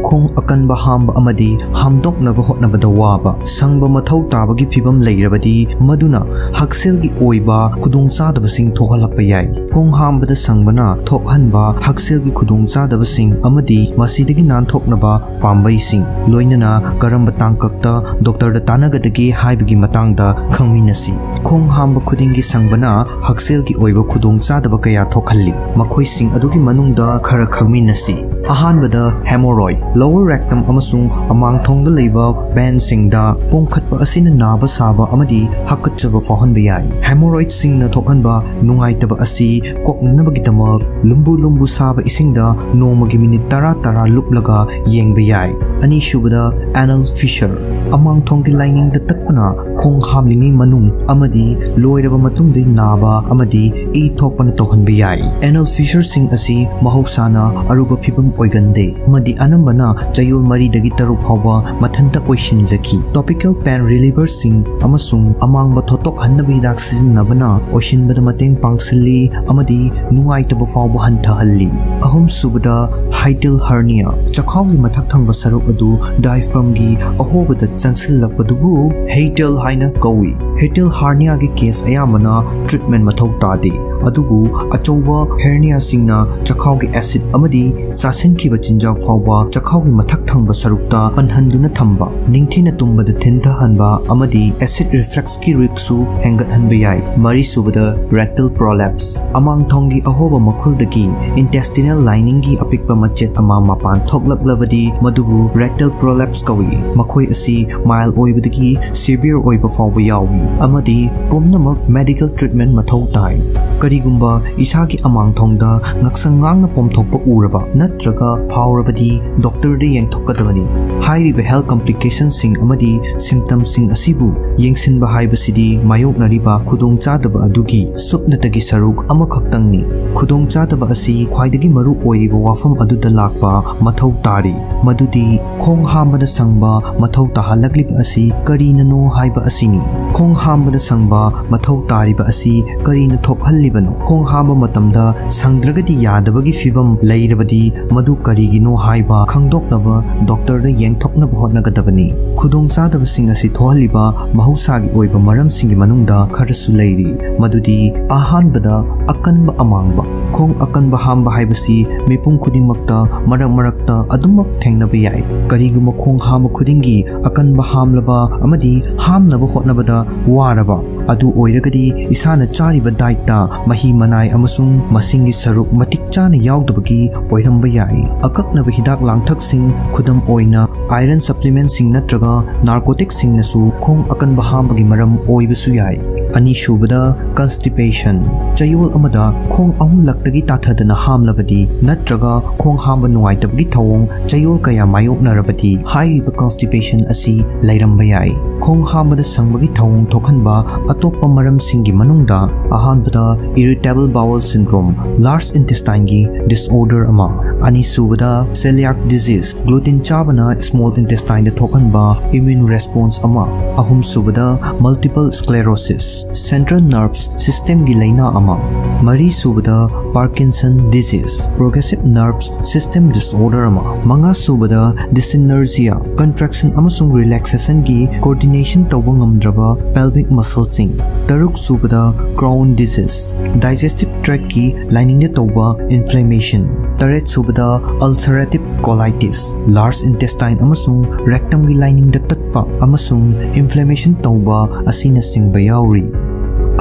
ꯈꯣꯡ ꯑꯀꯟꯕ ꯍꯥꯝꯕ ꯑꯃꯗꯤ ꯍꯥꯝꯗꯣꯛꯅꯕ ꯍꯣꯠꯅꯕꯗ ꯋꯥꯕ, ꯁꯪꯕ ꯃꯊꯧ ꯇꯥꯕꯒꯤ ꯐꯤꯚꯝ ꯂꯩꯔꯕꯗꯤ ꯃꯗꯨꯅ ꯍꯛꯁꯦꯜꯒꯤ ꯑꯣꯏꯕ ꯈꯨꯗꯣꯡꯆꯥꯗꯕꯁꯤꯡ ꯊꯣꯛꯍꯜꯂꯛꯄ ꯌꯥꯏ꯫ ꯈꯣꯡ ꯍꯥꯝꯕꯗ ꯁꯪꯕꯅ ꯊꯣꯛꯍꯟꯕ ꯍꯛꯁꯦꯜꯒꯤ ꯈꯨꯗꯣꯡꯆꯥꯗꯕꯁꯤꯡ ꯑꯃꯗꯤ ꯃꯁꯤꯗꯒꯤ ꯅꯥꯟꯊꯣꯛꯅꯕ ꯄꯥꯝꯕꯩꯁꯤꯡ, ꯂꯣꯏꯅꯅ ꯀꯔꯝꯕ ꯇꯥꯡꯀꯛꯇ ꯗꯣꯛꯇꯔꯗ ꯇꯥꯟꯅꯒꯗꯒꯦ ꯍꯥꯏꯕꯒꯤ ꯃꯇꯥꯡꯗ ꯈꯪꯃꯤꯟꯅꯁꯤ꯫ ꯈꯣꯡ ꯍꯥꯝꯕ ꯈꯨꯗꯤꯡꯒꯤ ꯁꯪꯕꯅ ꯍꯛꯁꯦꯜꯒꯤ ꯑꯣꯏꯕ ꯈꯨꯗꯣꯡꯆꯥꯗꯕ ꯀꯌꯥ ꯊꯣꯛꯍꯜꯂꯤ꯫ ꯃꯈꯣꯏꯁꯤꯡ ꯑꯗꯨꯒꯤ ꯃꯅꯨꯡꯗ ꯈꯔ ꯈꯪꯃꯤꯟꯅꯁꯤ꯫ ꯑꯍꯥꯟꯕꯗ, hemorrhoid꯫ Lower rectum ꯑꯃꯁꯨꯡ ꯑꯃꯥꯡꯊꯣꯡꯗ ꯂꯩꯕ ꯕꯦꯟꯁꯤꯡꯗ ꯄꯣꯝꯈꯠꯄ ꯑꯁꯤꯅ ꯅꯥꯕ ꯁꯥꯕ ꯑꯃꯗꯤ ꯍꯥꯀꯠꯆꯕ ꯐꯥꯎꯍꯟꯕ ꯌꯥꯏ꯫ Hemorrhoidꯁꯤꯡꯅ ꯊꯣꯛꯍꯟꯕ ꯅꯨꯡꯉꯥꯏꯇꯕ ꯑꯁꯤ ꯀꯣꯛꯅꯅꯕꯒꯤꯗꯃꯛ ꯂꯨꯝꯕꯨ ꯂꯨꯝꯕꯨ ꯁꯥꯕ ꯏꯁꯤꯡꯗ ꯅꯣꯡꯃꯒꯤ ꯃꯤꯅꯤꯠ ꯇꯔꯥ ꯇꯔꯥ ꯂꯨꯞꯂꯒ ꯌꯦꯡꯕ ꯌꯥꯏ꯫ ꯑꯅꯤꯁꯨꯕꯗ, anal fissure꯫ ꯑꯃꯥꯡꯊꯣꯡꯒꯤ ꯂꯥꯏꯅꯤꯡꯗ ꯇꯠꯄꯅ ꯈꯣꯡ ꯍꯥꯝꯂꯤꯉꯩ ꯃꯅꯨꯡ ꯑꯃꯗꯤ ꯂꯣꯏꯔꯕ ꯃꯇꯨꯡꯗ ꯅꯥꯕ ꯑꯃꯗꯤ ꯏ ꯊꯣꯛꯄꯅ ꯇꯧꯍꯟꯕ ꯌꯥꯏ꯫ Anal fissureꯁꯤꯡ ꯑꯁꯤ ꯃꯍꯧꯁꯥꯅ ꯑꯔꯨꯕ ꯐꯤꯚꯝ ꯑꯣꯏꯒꯟꯗꯦ ꯑꯃꯗꯤ ꯑꯅꯝꯕꯅ ꯆꯌꯣꯜ ꯃꯔꯤꯗꯒꯤ ꯇꯔꯨꯛ ꯐꯥꯎꯕ ꯃꯊꯟꯇ ꯑꯣꯏꯁꯤꯟꯖꯈꯤ꯫ Topical pain relieverꯁꯤꯡ ꯑꯃꯁꯨꯡ ꯑꯃꯥꯡꯕ ꯊꯣꯠꯇꯣꯛꯍꯟꯅꯕ ꯍꯤꯗꯥꯛ ꯁꯤꯖꯤꯟꯅꯕꯅ ꯑꯣꯏꯁꯤꯟꯕꯗ ꯃꯇꯦꯡ ꯄꯥꯡꯁꯤꯜꯂꯤ ꯑꯃꯗꯤ ꯅꯨꯡꯉꯥꯏꯇꯕ ꯐꯥꯎꯕ ꯍꯟꯊꯍꯜꯂꯤ꯫ ꯑꯍꯨꯝꯁꯨꯕꯗ, hiatal hernia꯫ ꯆꯈꯥꯎꯒꯤ ꯃꯊꯛ ꯊꯪꯕ ꯁꯔꯨꯛ ꯑꯗꯨ diaphragmꯒꯤ ꯑꯍꯣꯕꯗ ꯆꯪꯁꯤꯜꯂꯛꯄꯗꯨꯕꯨ hiatal ꯍꯥꯏꯅ ꯀꯧꯏ꯫ Hiatal herniaꯒꯤ case ꯑꯌꯥꯝꯕꯅ treatment ꯃꯊꯧ ꯇꯥꯗꯦ, ꯑꯗꯨꯕꯨ ꯑꯆꯧꯕ herniaꯁꯤꯡꯅ ꯆꯈꯥꯎꯒꯤ acid ꯑꯃꯗꯤ ꯆꯥꯁꯤꯟꯈꯤꯕ ꯆꯤꯟꯖꯥꯛ ꯐꯥꯎꯕ ꯆꯈꯥꯎꯒꯤ ꯃꯊꯛ ꯊꯪꯕ ꯁꯔꯨꯛꯇ ꯄꯟꯍꯟꯗꯨꯅ ꯊꯝꯕ, ꯅꯤꯡꯊꯤꯅ ꯇꯨꯝꯕꯗ ꯊꯤꯟꯊꯍꯟꯕ ꯑꯃꯗꯤ acid reflux ꯀꯤ risk ꯁꯨ ꯍꯦꯟꯒꯠꯍꯟꯕ ꯌꯥꯏ꯫ ꯃꯔꯤꯁꯨꯕꯗ, rectal prolapse꯫ ꯑꯃꯥꯡꯊꯣꯡꯒꯤ ꯑꯍꯣꯕ ꯃꯈꯨꯜꯗꯒꯤ intestinal lining ꯒꯤ ꯑꯄꯤꯛꯄ ꯃꯆꯦꯠ ꯑꯃ ꯃꯄꯥꯟ ꯊꯣꯛꯂꯛꯂꯕꯗꯤ ꯃꯗꯨꯕꯨ rectal prolapse ꯀꯧꯏ꯫ ꯃꯈꯣꯏ ꯑꯁꯤ mild ꯑꯣꯏꯕꯗꯒꯤ severe ꯑꯣꯏꯕ ꯐꯥꯎꯕ ꯌꯥꯎꯏ ꯑꯃꯗꯤ ꯄꯨꯝꯅꯃꯛ medical treatment ꯃꯊꯧ ꯇꯥꯏ꯫ ꯀꯔꯤꯒꯨꯝꯕ ꯏꯁꯥꯒꯤ ꯑꯃꯥꯡꯊꯣꯡꯗ ꯉꯛꯁꯪ ꯉꯥꯡꯅ ꯄꯣꯝꯊꯣꯛꯄ ꯎꯔꯕ ꯅꯠꯇ꯭ꯔꯒ ꯐꯥꯎꯔꯕꯗꯤ doctor ꯗ ꯌꯦꯡꯊꯣꯛꯀꯗꯕꯅꯤ꯫ ꯍꯥꯏꯔꯤꯕ health complication ꯁꯤꯡ ꯑꯃꯗꯤ symptom ꯁꯤꯡ ꯑꯁꯤꯕꯨ ꯌꯦꯡꯁꯤꯟꯕ ꯍꯥꯏꯕꯁꯤꯗꯤ ꯃꯥꯌꯣꯛꯅꯔꯤꯕ ꯈꯨꯗꯣꯡꯆꯥꯗꯕ ꯑꯗꯨꯒꯤ ꯁꯨꯞꯅꯇꯒꯤ ꯁꯔꯨꯛ ꯑꯃꯈꯛꯇꯪꯅꯤ꯫ ꯈꯨꯗꯣꯡꯆꯥꯗꯕ ꯑꯁꯤ ꯈ꯭ꯋꯥꯏꯗꯒꯤ ꯃꯔꯨ ꯑꯣꯏꯔꯤꯕ ꯋꯥꯐꯝ ꯑꯗꯨꯗ ꯂꯥꯛꯄ ꯃꯊꯧ ꯇꯥꯔꯤ, ꯃꯗꯨꯗꯤ ꯈꯣꯡ ꯍꯥꯝꯕꯗ ꯁꯪꯕ ꯃꯊꯧ ꯇꯥꯍꯜꯂꯛꯂꯤꯕ ꯑꯁꯤ ꯀꯔꯤꯅꯅꯣ ꯍꯥꯏꯕ ꯑꯁꯤꯅꯤ꯫ ꯈꯣꯡ ꯍꯥꯝꯕꯗ ꯁꯪꯕ ꯃꯊꯧ ꯇꯥꯔꯤꯕ ꯑꯁꯤ ꯀꯔꯤꯅ ꯊꯣꯛꯍꯜꯂꯤꯕꯅꯣ? ꯈꯣꯡ ꯍꯥꯝꯕ ꯃꯇꯝꯗ ꯁꯪꯗ꯭ꯔꯒꯗꯤ ꯌꯥꯗꯕꯒꯤ ꯐꯤꯚꯝ ꯂꯩꯔꯕꯗꯤ ꯃꯗꯨ ꯀꯔꯤꯒꯤꯅꯣ ꯍꯥꯏꯕ ꯈꯪꯗꯣꯛꯅꯕ doctor ꯗ ꯌꯦꯡꯊꯣꯛꯅꯕ ꯍꯣꯠꯅꯒꯗꯕꯅꯤ꯫ ꯈꯨꯗꯣꯡꯆꯥꯗꯕꯁꯤꯡ ꯑꯁꯤ ꯊꯣꯛꯍꯜꯂꯤꯕ ꯃꯍꯧꯁꯥꯒꯤ ꯑꯣꯏꯕ ꯃꯔꯝꯁꯤꯡꯒꯤ ꯃꯅꯨꯡꯗ ꯈꯔꯁꯨ ꯂꯩꯔꯤ, ꯃꯗꯨꯗꯤ ꯑꯍꯥꯟꯕꯗ ꯑꯀꯟꯕ ꯑꯃꯥꯡꯕ꯫ ꯈꯣꯡ ꯑꯀꯟꯕ ꯍꯥꯝꯕ ꯍꯥꯏꯕꯁꯤ ꯃꯤꯄꯨꯝ ꯈꯨꯗꯤꯡꯃꯛꯇ ꯃꯔꯛ ꯃꯔꯛꯇ ꯑꯗꯨꯃꯛ ꯊꯦꯡꯅꯕ ꯌꯥꯏ꯫ ꯀꯔꯤꯒꯨꯝꯕ ꯈꯣꯡ ꯍꯥꯝꯕ ꯈꯨꯗꯤꯡꯒꯤ ꯑꯀꯟꯕ ꯍꯥꯝꯂꯕ ꯑꯃꯗꯤ ꯍꯥꯝꯅꯕ ꯍꯣꯠꯅꯕꯗ ꯋꯥꯔꯕ ꯑꯗꯨ ꯑꯣꯏꯔꯒꯗꯤ ꯏꯁꯥꯅ ꯆꯥꯔꯤꯕ diet ꯇ ꯃꯍꯤ ꯃꯅꯥꯏ ꯑꯃꯁꯨꯡ ꯃꯁꯤꯡꯒꯤ ꯁꯔꯨꯛ ꯃꯇꯤꯛ ꯆꯥꯅ ꯌꯥꯎꯗꯕꯒꯤ ꯑꯣꯏꯔꯝꯕ ꯌꯥꯏ꯫ ꯑꯀꯛꯅꯕ ꯍꯤꯗꯥꯛ ꯂꯥꯡꯊꯛꯁꯤꯡ, ꯈꯨꯗꯝ ꯑꯣꯏꯅ iron supplement ꯁꯤꯡ ꯅꯠꯇ꯭ꯔꯒ narcotic ꯁꯤꯡꯅꯁꯨ ꯈꯣꯡ ꯑꯀꯟꯕ ꯍꯥꯝꯕꯒꯤ ꯃꯔꯝ ꯑꯣꯏꯕꯁꯨ ꯌꯥꯏ꯫ ꯑꯅꯤꯁꯨꯕꯗ, constipation꯫ ꯆꯌꯣꯜ ꯑꯃꯗ ꯈꯣꯡ ꯑꯍꯨꯝꯂꯛꯇꯒꯤ ꯇꯥꯊꯗꯅ ꯍꯥꯝꯂꯕꯗꯤ ꯅꯠꯇ꯭ꯔꯒ ꯈꯣꯡ ꯍꯥꯝꯕ ꯅꯨꯡꯉꯥꯏꯇꯕꯒꯤ ꯊꯧꯑꯣꯡ ꯆꯌꯣꯜ ꯀꯌꯥ ꯃꯥꯌꯣꯛꯅꯔꯕꯗꯤ ꯍꯥꯏꯔꯤꯕ constipation ꯑꯁꯤ ꯂꯩꯔꯝꯕ ꯌꯥꯏ꯫ ꯈꯣꯡ ꯍꯥꯝꯕꯗ ꯁꯪꯕꯒꯤ ꯊꯧꯑꯣꯡ ꯊꯣꯛꯍꯟꯕ ꯑꯇꯣꯞꯄ ꯃꯔꯝꯁꯤꯡꯒꯤ ꯃꯅꯨꯡꯗ ꯑꯍꯥꯟꯕꯗ irritable bowel syndrome, large intestine ꯒꯤ disorder ꯑꯃ, ꯑꯅꯤꯁꯨꯕꯗ celiac disease, gluten ꯆꯥꯕꯅ small intestine ꯊꯣꯛꯍꯟꯕ immune response ꯑꯃ꯫ ꯑꯍꯨꯝꯁꯨꯕꯗ multiple sclerosis, central nerves systemꯒꯤ ꯂꯩꯅꯥ ꯑꯃ꯫ ꯃꯔꯤꯁꯨꯕꯗ Parkinson disease, progressive nerves system disorder ꯑꯃ꯫ ꯃꯉꯥꯁꯨꯕꯗ dyssynergia, contraction ꯑꯃꯁꯨꯡ relaxationꯒꯤ coordination ꯇꯧꯕ ꯉꯝꯗ꯭ꯔꯕ pelvic muscleꯁꯤꯡ꯫ ꯇꯔꯨꯛꯁꯨꯕꯗ Crohn disease, digestive tractꯀꯤ liningꯗ ꯇꯧꯕ inflammation꯫ ꯇꯔꯦꯠꯁꯨꯕꯗ ulcerative colitis, large intestine ꯑꯃꯁꯨꯡ rectumꯒꯤ liningꯗ ꯇꯠꯄ ꯑꯃꯁꯨꯡ inflammation ꯇꯧꯕ ꯑꯁꯤꯅꯆꯤꯡꯕ ꯌꯥꯎꯔꯤ꯫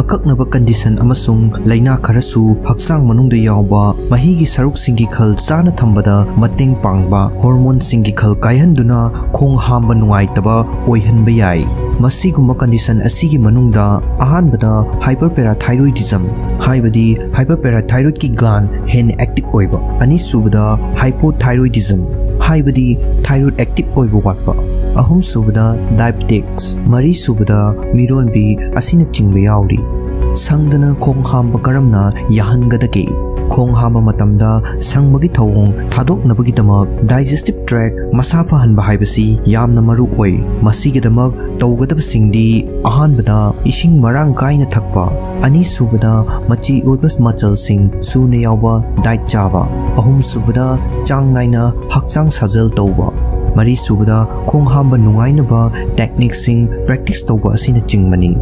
ꯑꯀꯛꯅꯕ condition ꯑꯃꯁꯨꯡ ꯂꯩꯅꯥ ꯈꯔꯁꯨ ꯍꯛꯆꯥꯡ ꯃꯅꯨꯡꯗ ꯌꯥꯎꯕ ꯃꯍꯤꯒꯤ ꯁꯔꯨꯛꯁꯤꯡꯒꯤ ꯈꯜ ꯆꯥꯅ ꯊꯝꯕꯗ ꯃꯇꯦꯡ ꯄꯥꯡꯕ hormoneꯁꯤꯡꯒꯤ ꯈꯜ ꯀꯥꯏꯍꯟꯗꯨꯅ ꯈꯣꯡ ꯍꯥꯝꯕ ꯅꯨꯡꯉꯥꯏꯇꯕ ꯑꯣꯏꯍꯟꯕ ꯌꯥꯏ꯫ ꯃꯁꯤꯒꯨꯝꯕ condition ꯑꯁꯤꯒꯤ ꯃꯅꯨꯡꯗ ꯑꯍꯥꯟꯕꯗ hyperparathyroidism, ꯍꯥꯏꯕꯗꯤ hyperparathyroidꯀꯤ gland ꯍꯦꯟꯅ active ꯑꯣꯏꯕ, ꯑꯅꯤꯁꯨꯕꯗ hypothyroidism, ꯍꯥꯏꯕꯗꯤ thyroid active ꯑꯣꯏꯕ ꯋꯥꯠꯄ, ꯑꯍꯨꯝꯁꯨꯕꯗ diabetics, ꯃꯔꯤꯁꯨꯕꯗ ꯃꯤꯔꯣꯟꯕꯤ ꯑꯁꯤꯅꯆꯤꯡꯕ ꯌꯥꯎꯔꯤ꯫ ꯁꯪꯗꯅ ꯈꯣꯡ ꯍꯥꯝꯕ ꯀꯔꯝꯅ ꯌꯥꯍꯟꯒꯗꯒꯦ? ꯈꯣꯡ ꯍꯥꯝꯕ ꯃꯇꯝꯗ ꯁꯪꯕꯒꯤ ꯊꯧꯑꯣꯡ ꯊꯥꯗꯣꯛꯅꯕꯒꯤꯗꯃꯛ digestive tract ꯃꯁꯥ ꯐꯍꯟꯕ ꯍꯥꯏꯕꯁꯤ ꯌꯥꯝꯅ ꯃꯔꯨ ꯑꯣꯏ꯫ ꯃꯁꯤꯒꯤꯗꯃꯛ ꯇꯧꯒꯗꯕꯁꯤꯡꯗꯤ: ꯑꯍꯥꯟꯕꯗ, ꯏꯁꯤꯡ ꯃꯔꯥꯡ ꯀꯥꯏꯅ ꯊꯛꯄ꯫ ꯑꯅꯤꯁꯨꯕꯗ, ꯃꯆꯤ ꯑꯣꯏꯕ ꯃꯆꯜꯁꯤꯡ ꯁꯨꯅ ꯌꯥꯎꯕ diet ꯆꯥꯕ꯫ ꯑꯍꯨꯝꯁꯨꯕꯗ, ꯆꯥꯡ ꯅꯥꯏꯅ ꯍꯛꯆꯥꯡ ꯁꯥꯖꯦꯜ ꯇꯧꯕ꯫ ꯃꯔꯤꯁꯨꯕꯗ, ꯈꯣꯡ ꯍꯥꯝꯕ ꯅꯨꯡꯉꯥꯏꯅꯕ techniqueꯁꯤꯡ practice ꯇꯧꯕ ꯑꯁꯤꯅꯆꯤꯡꯕꯅꯤ꯫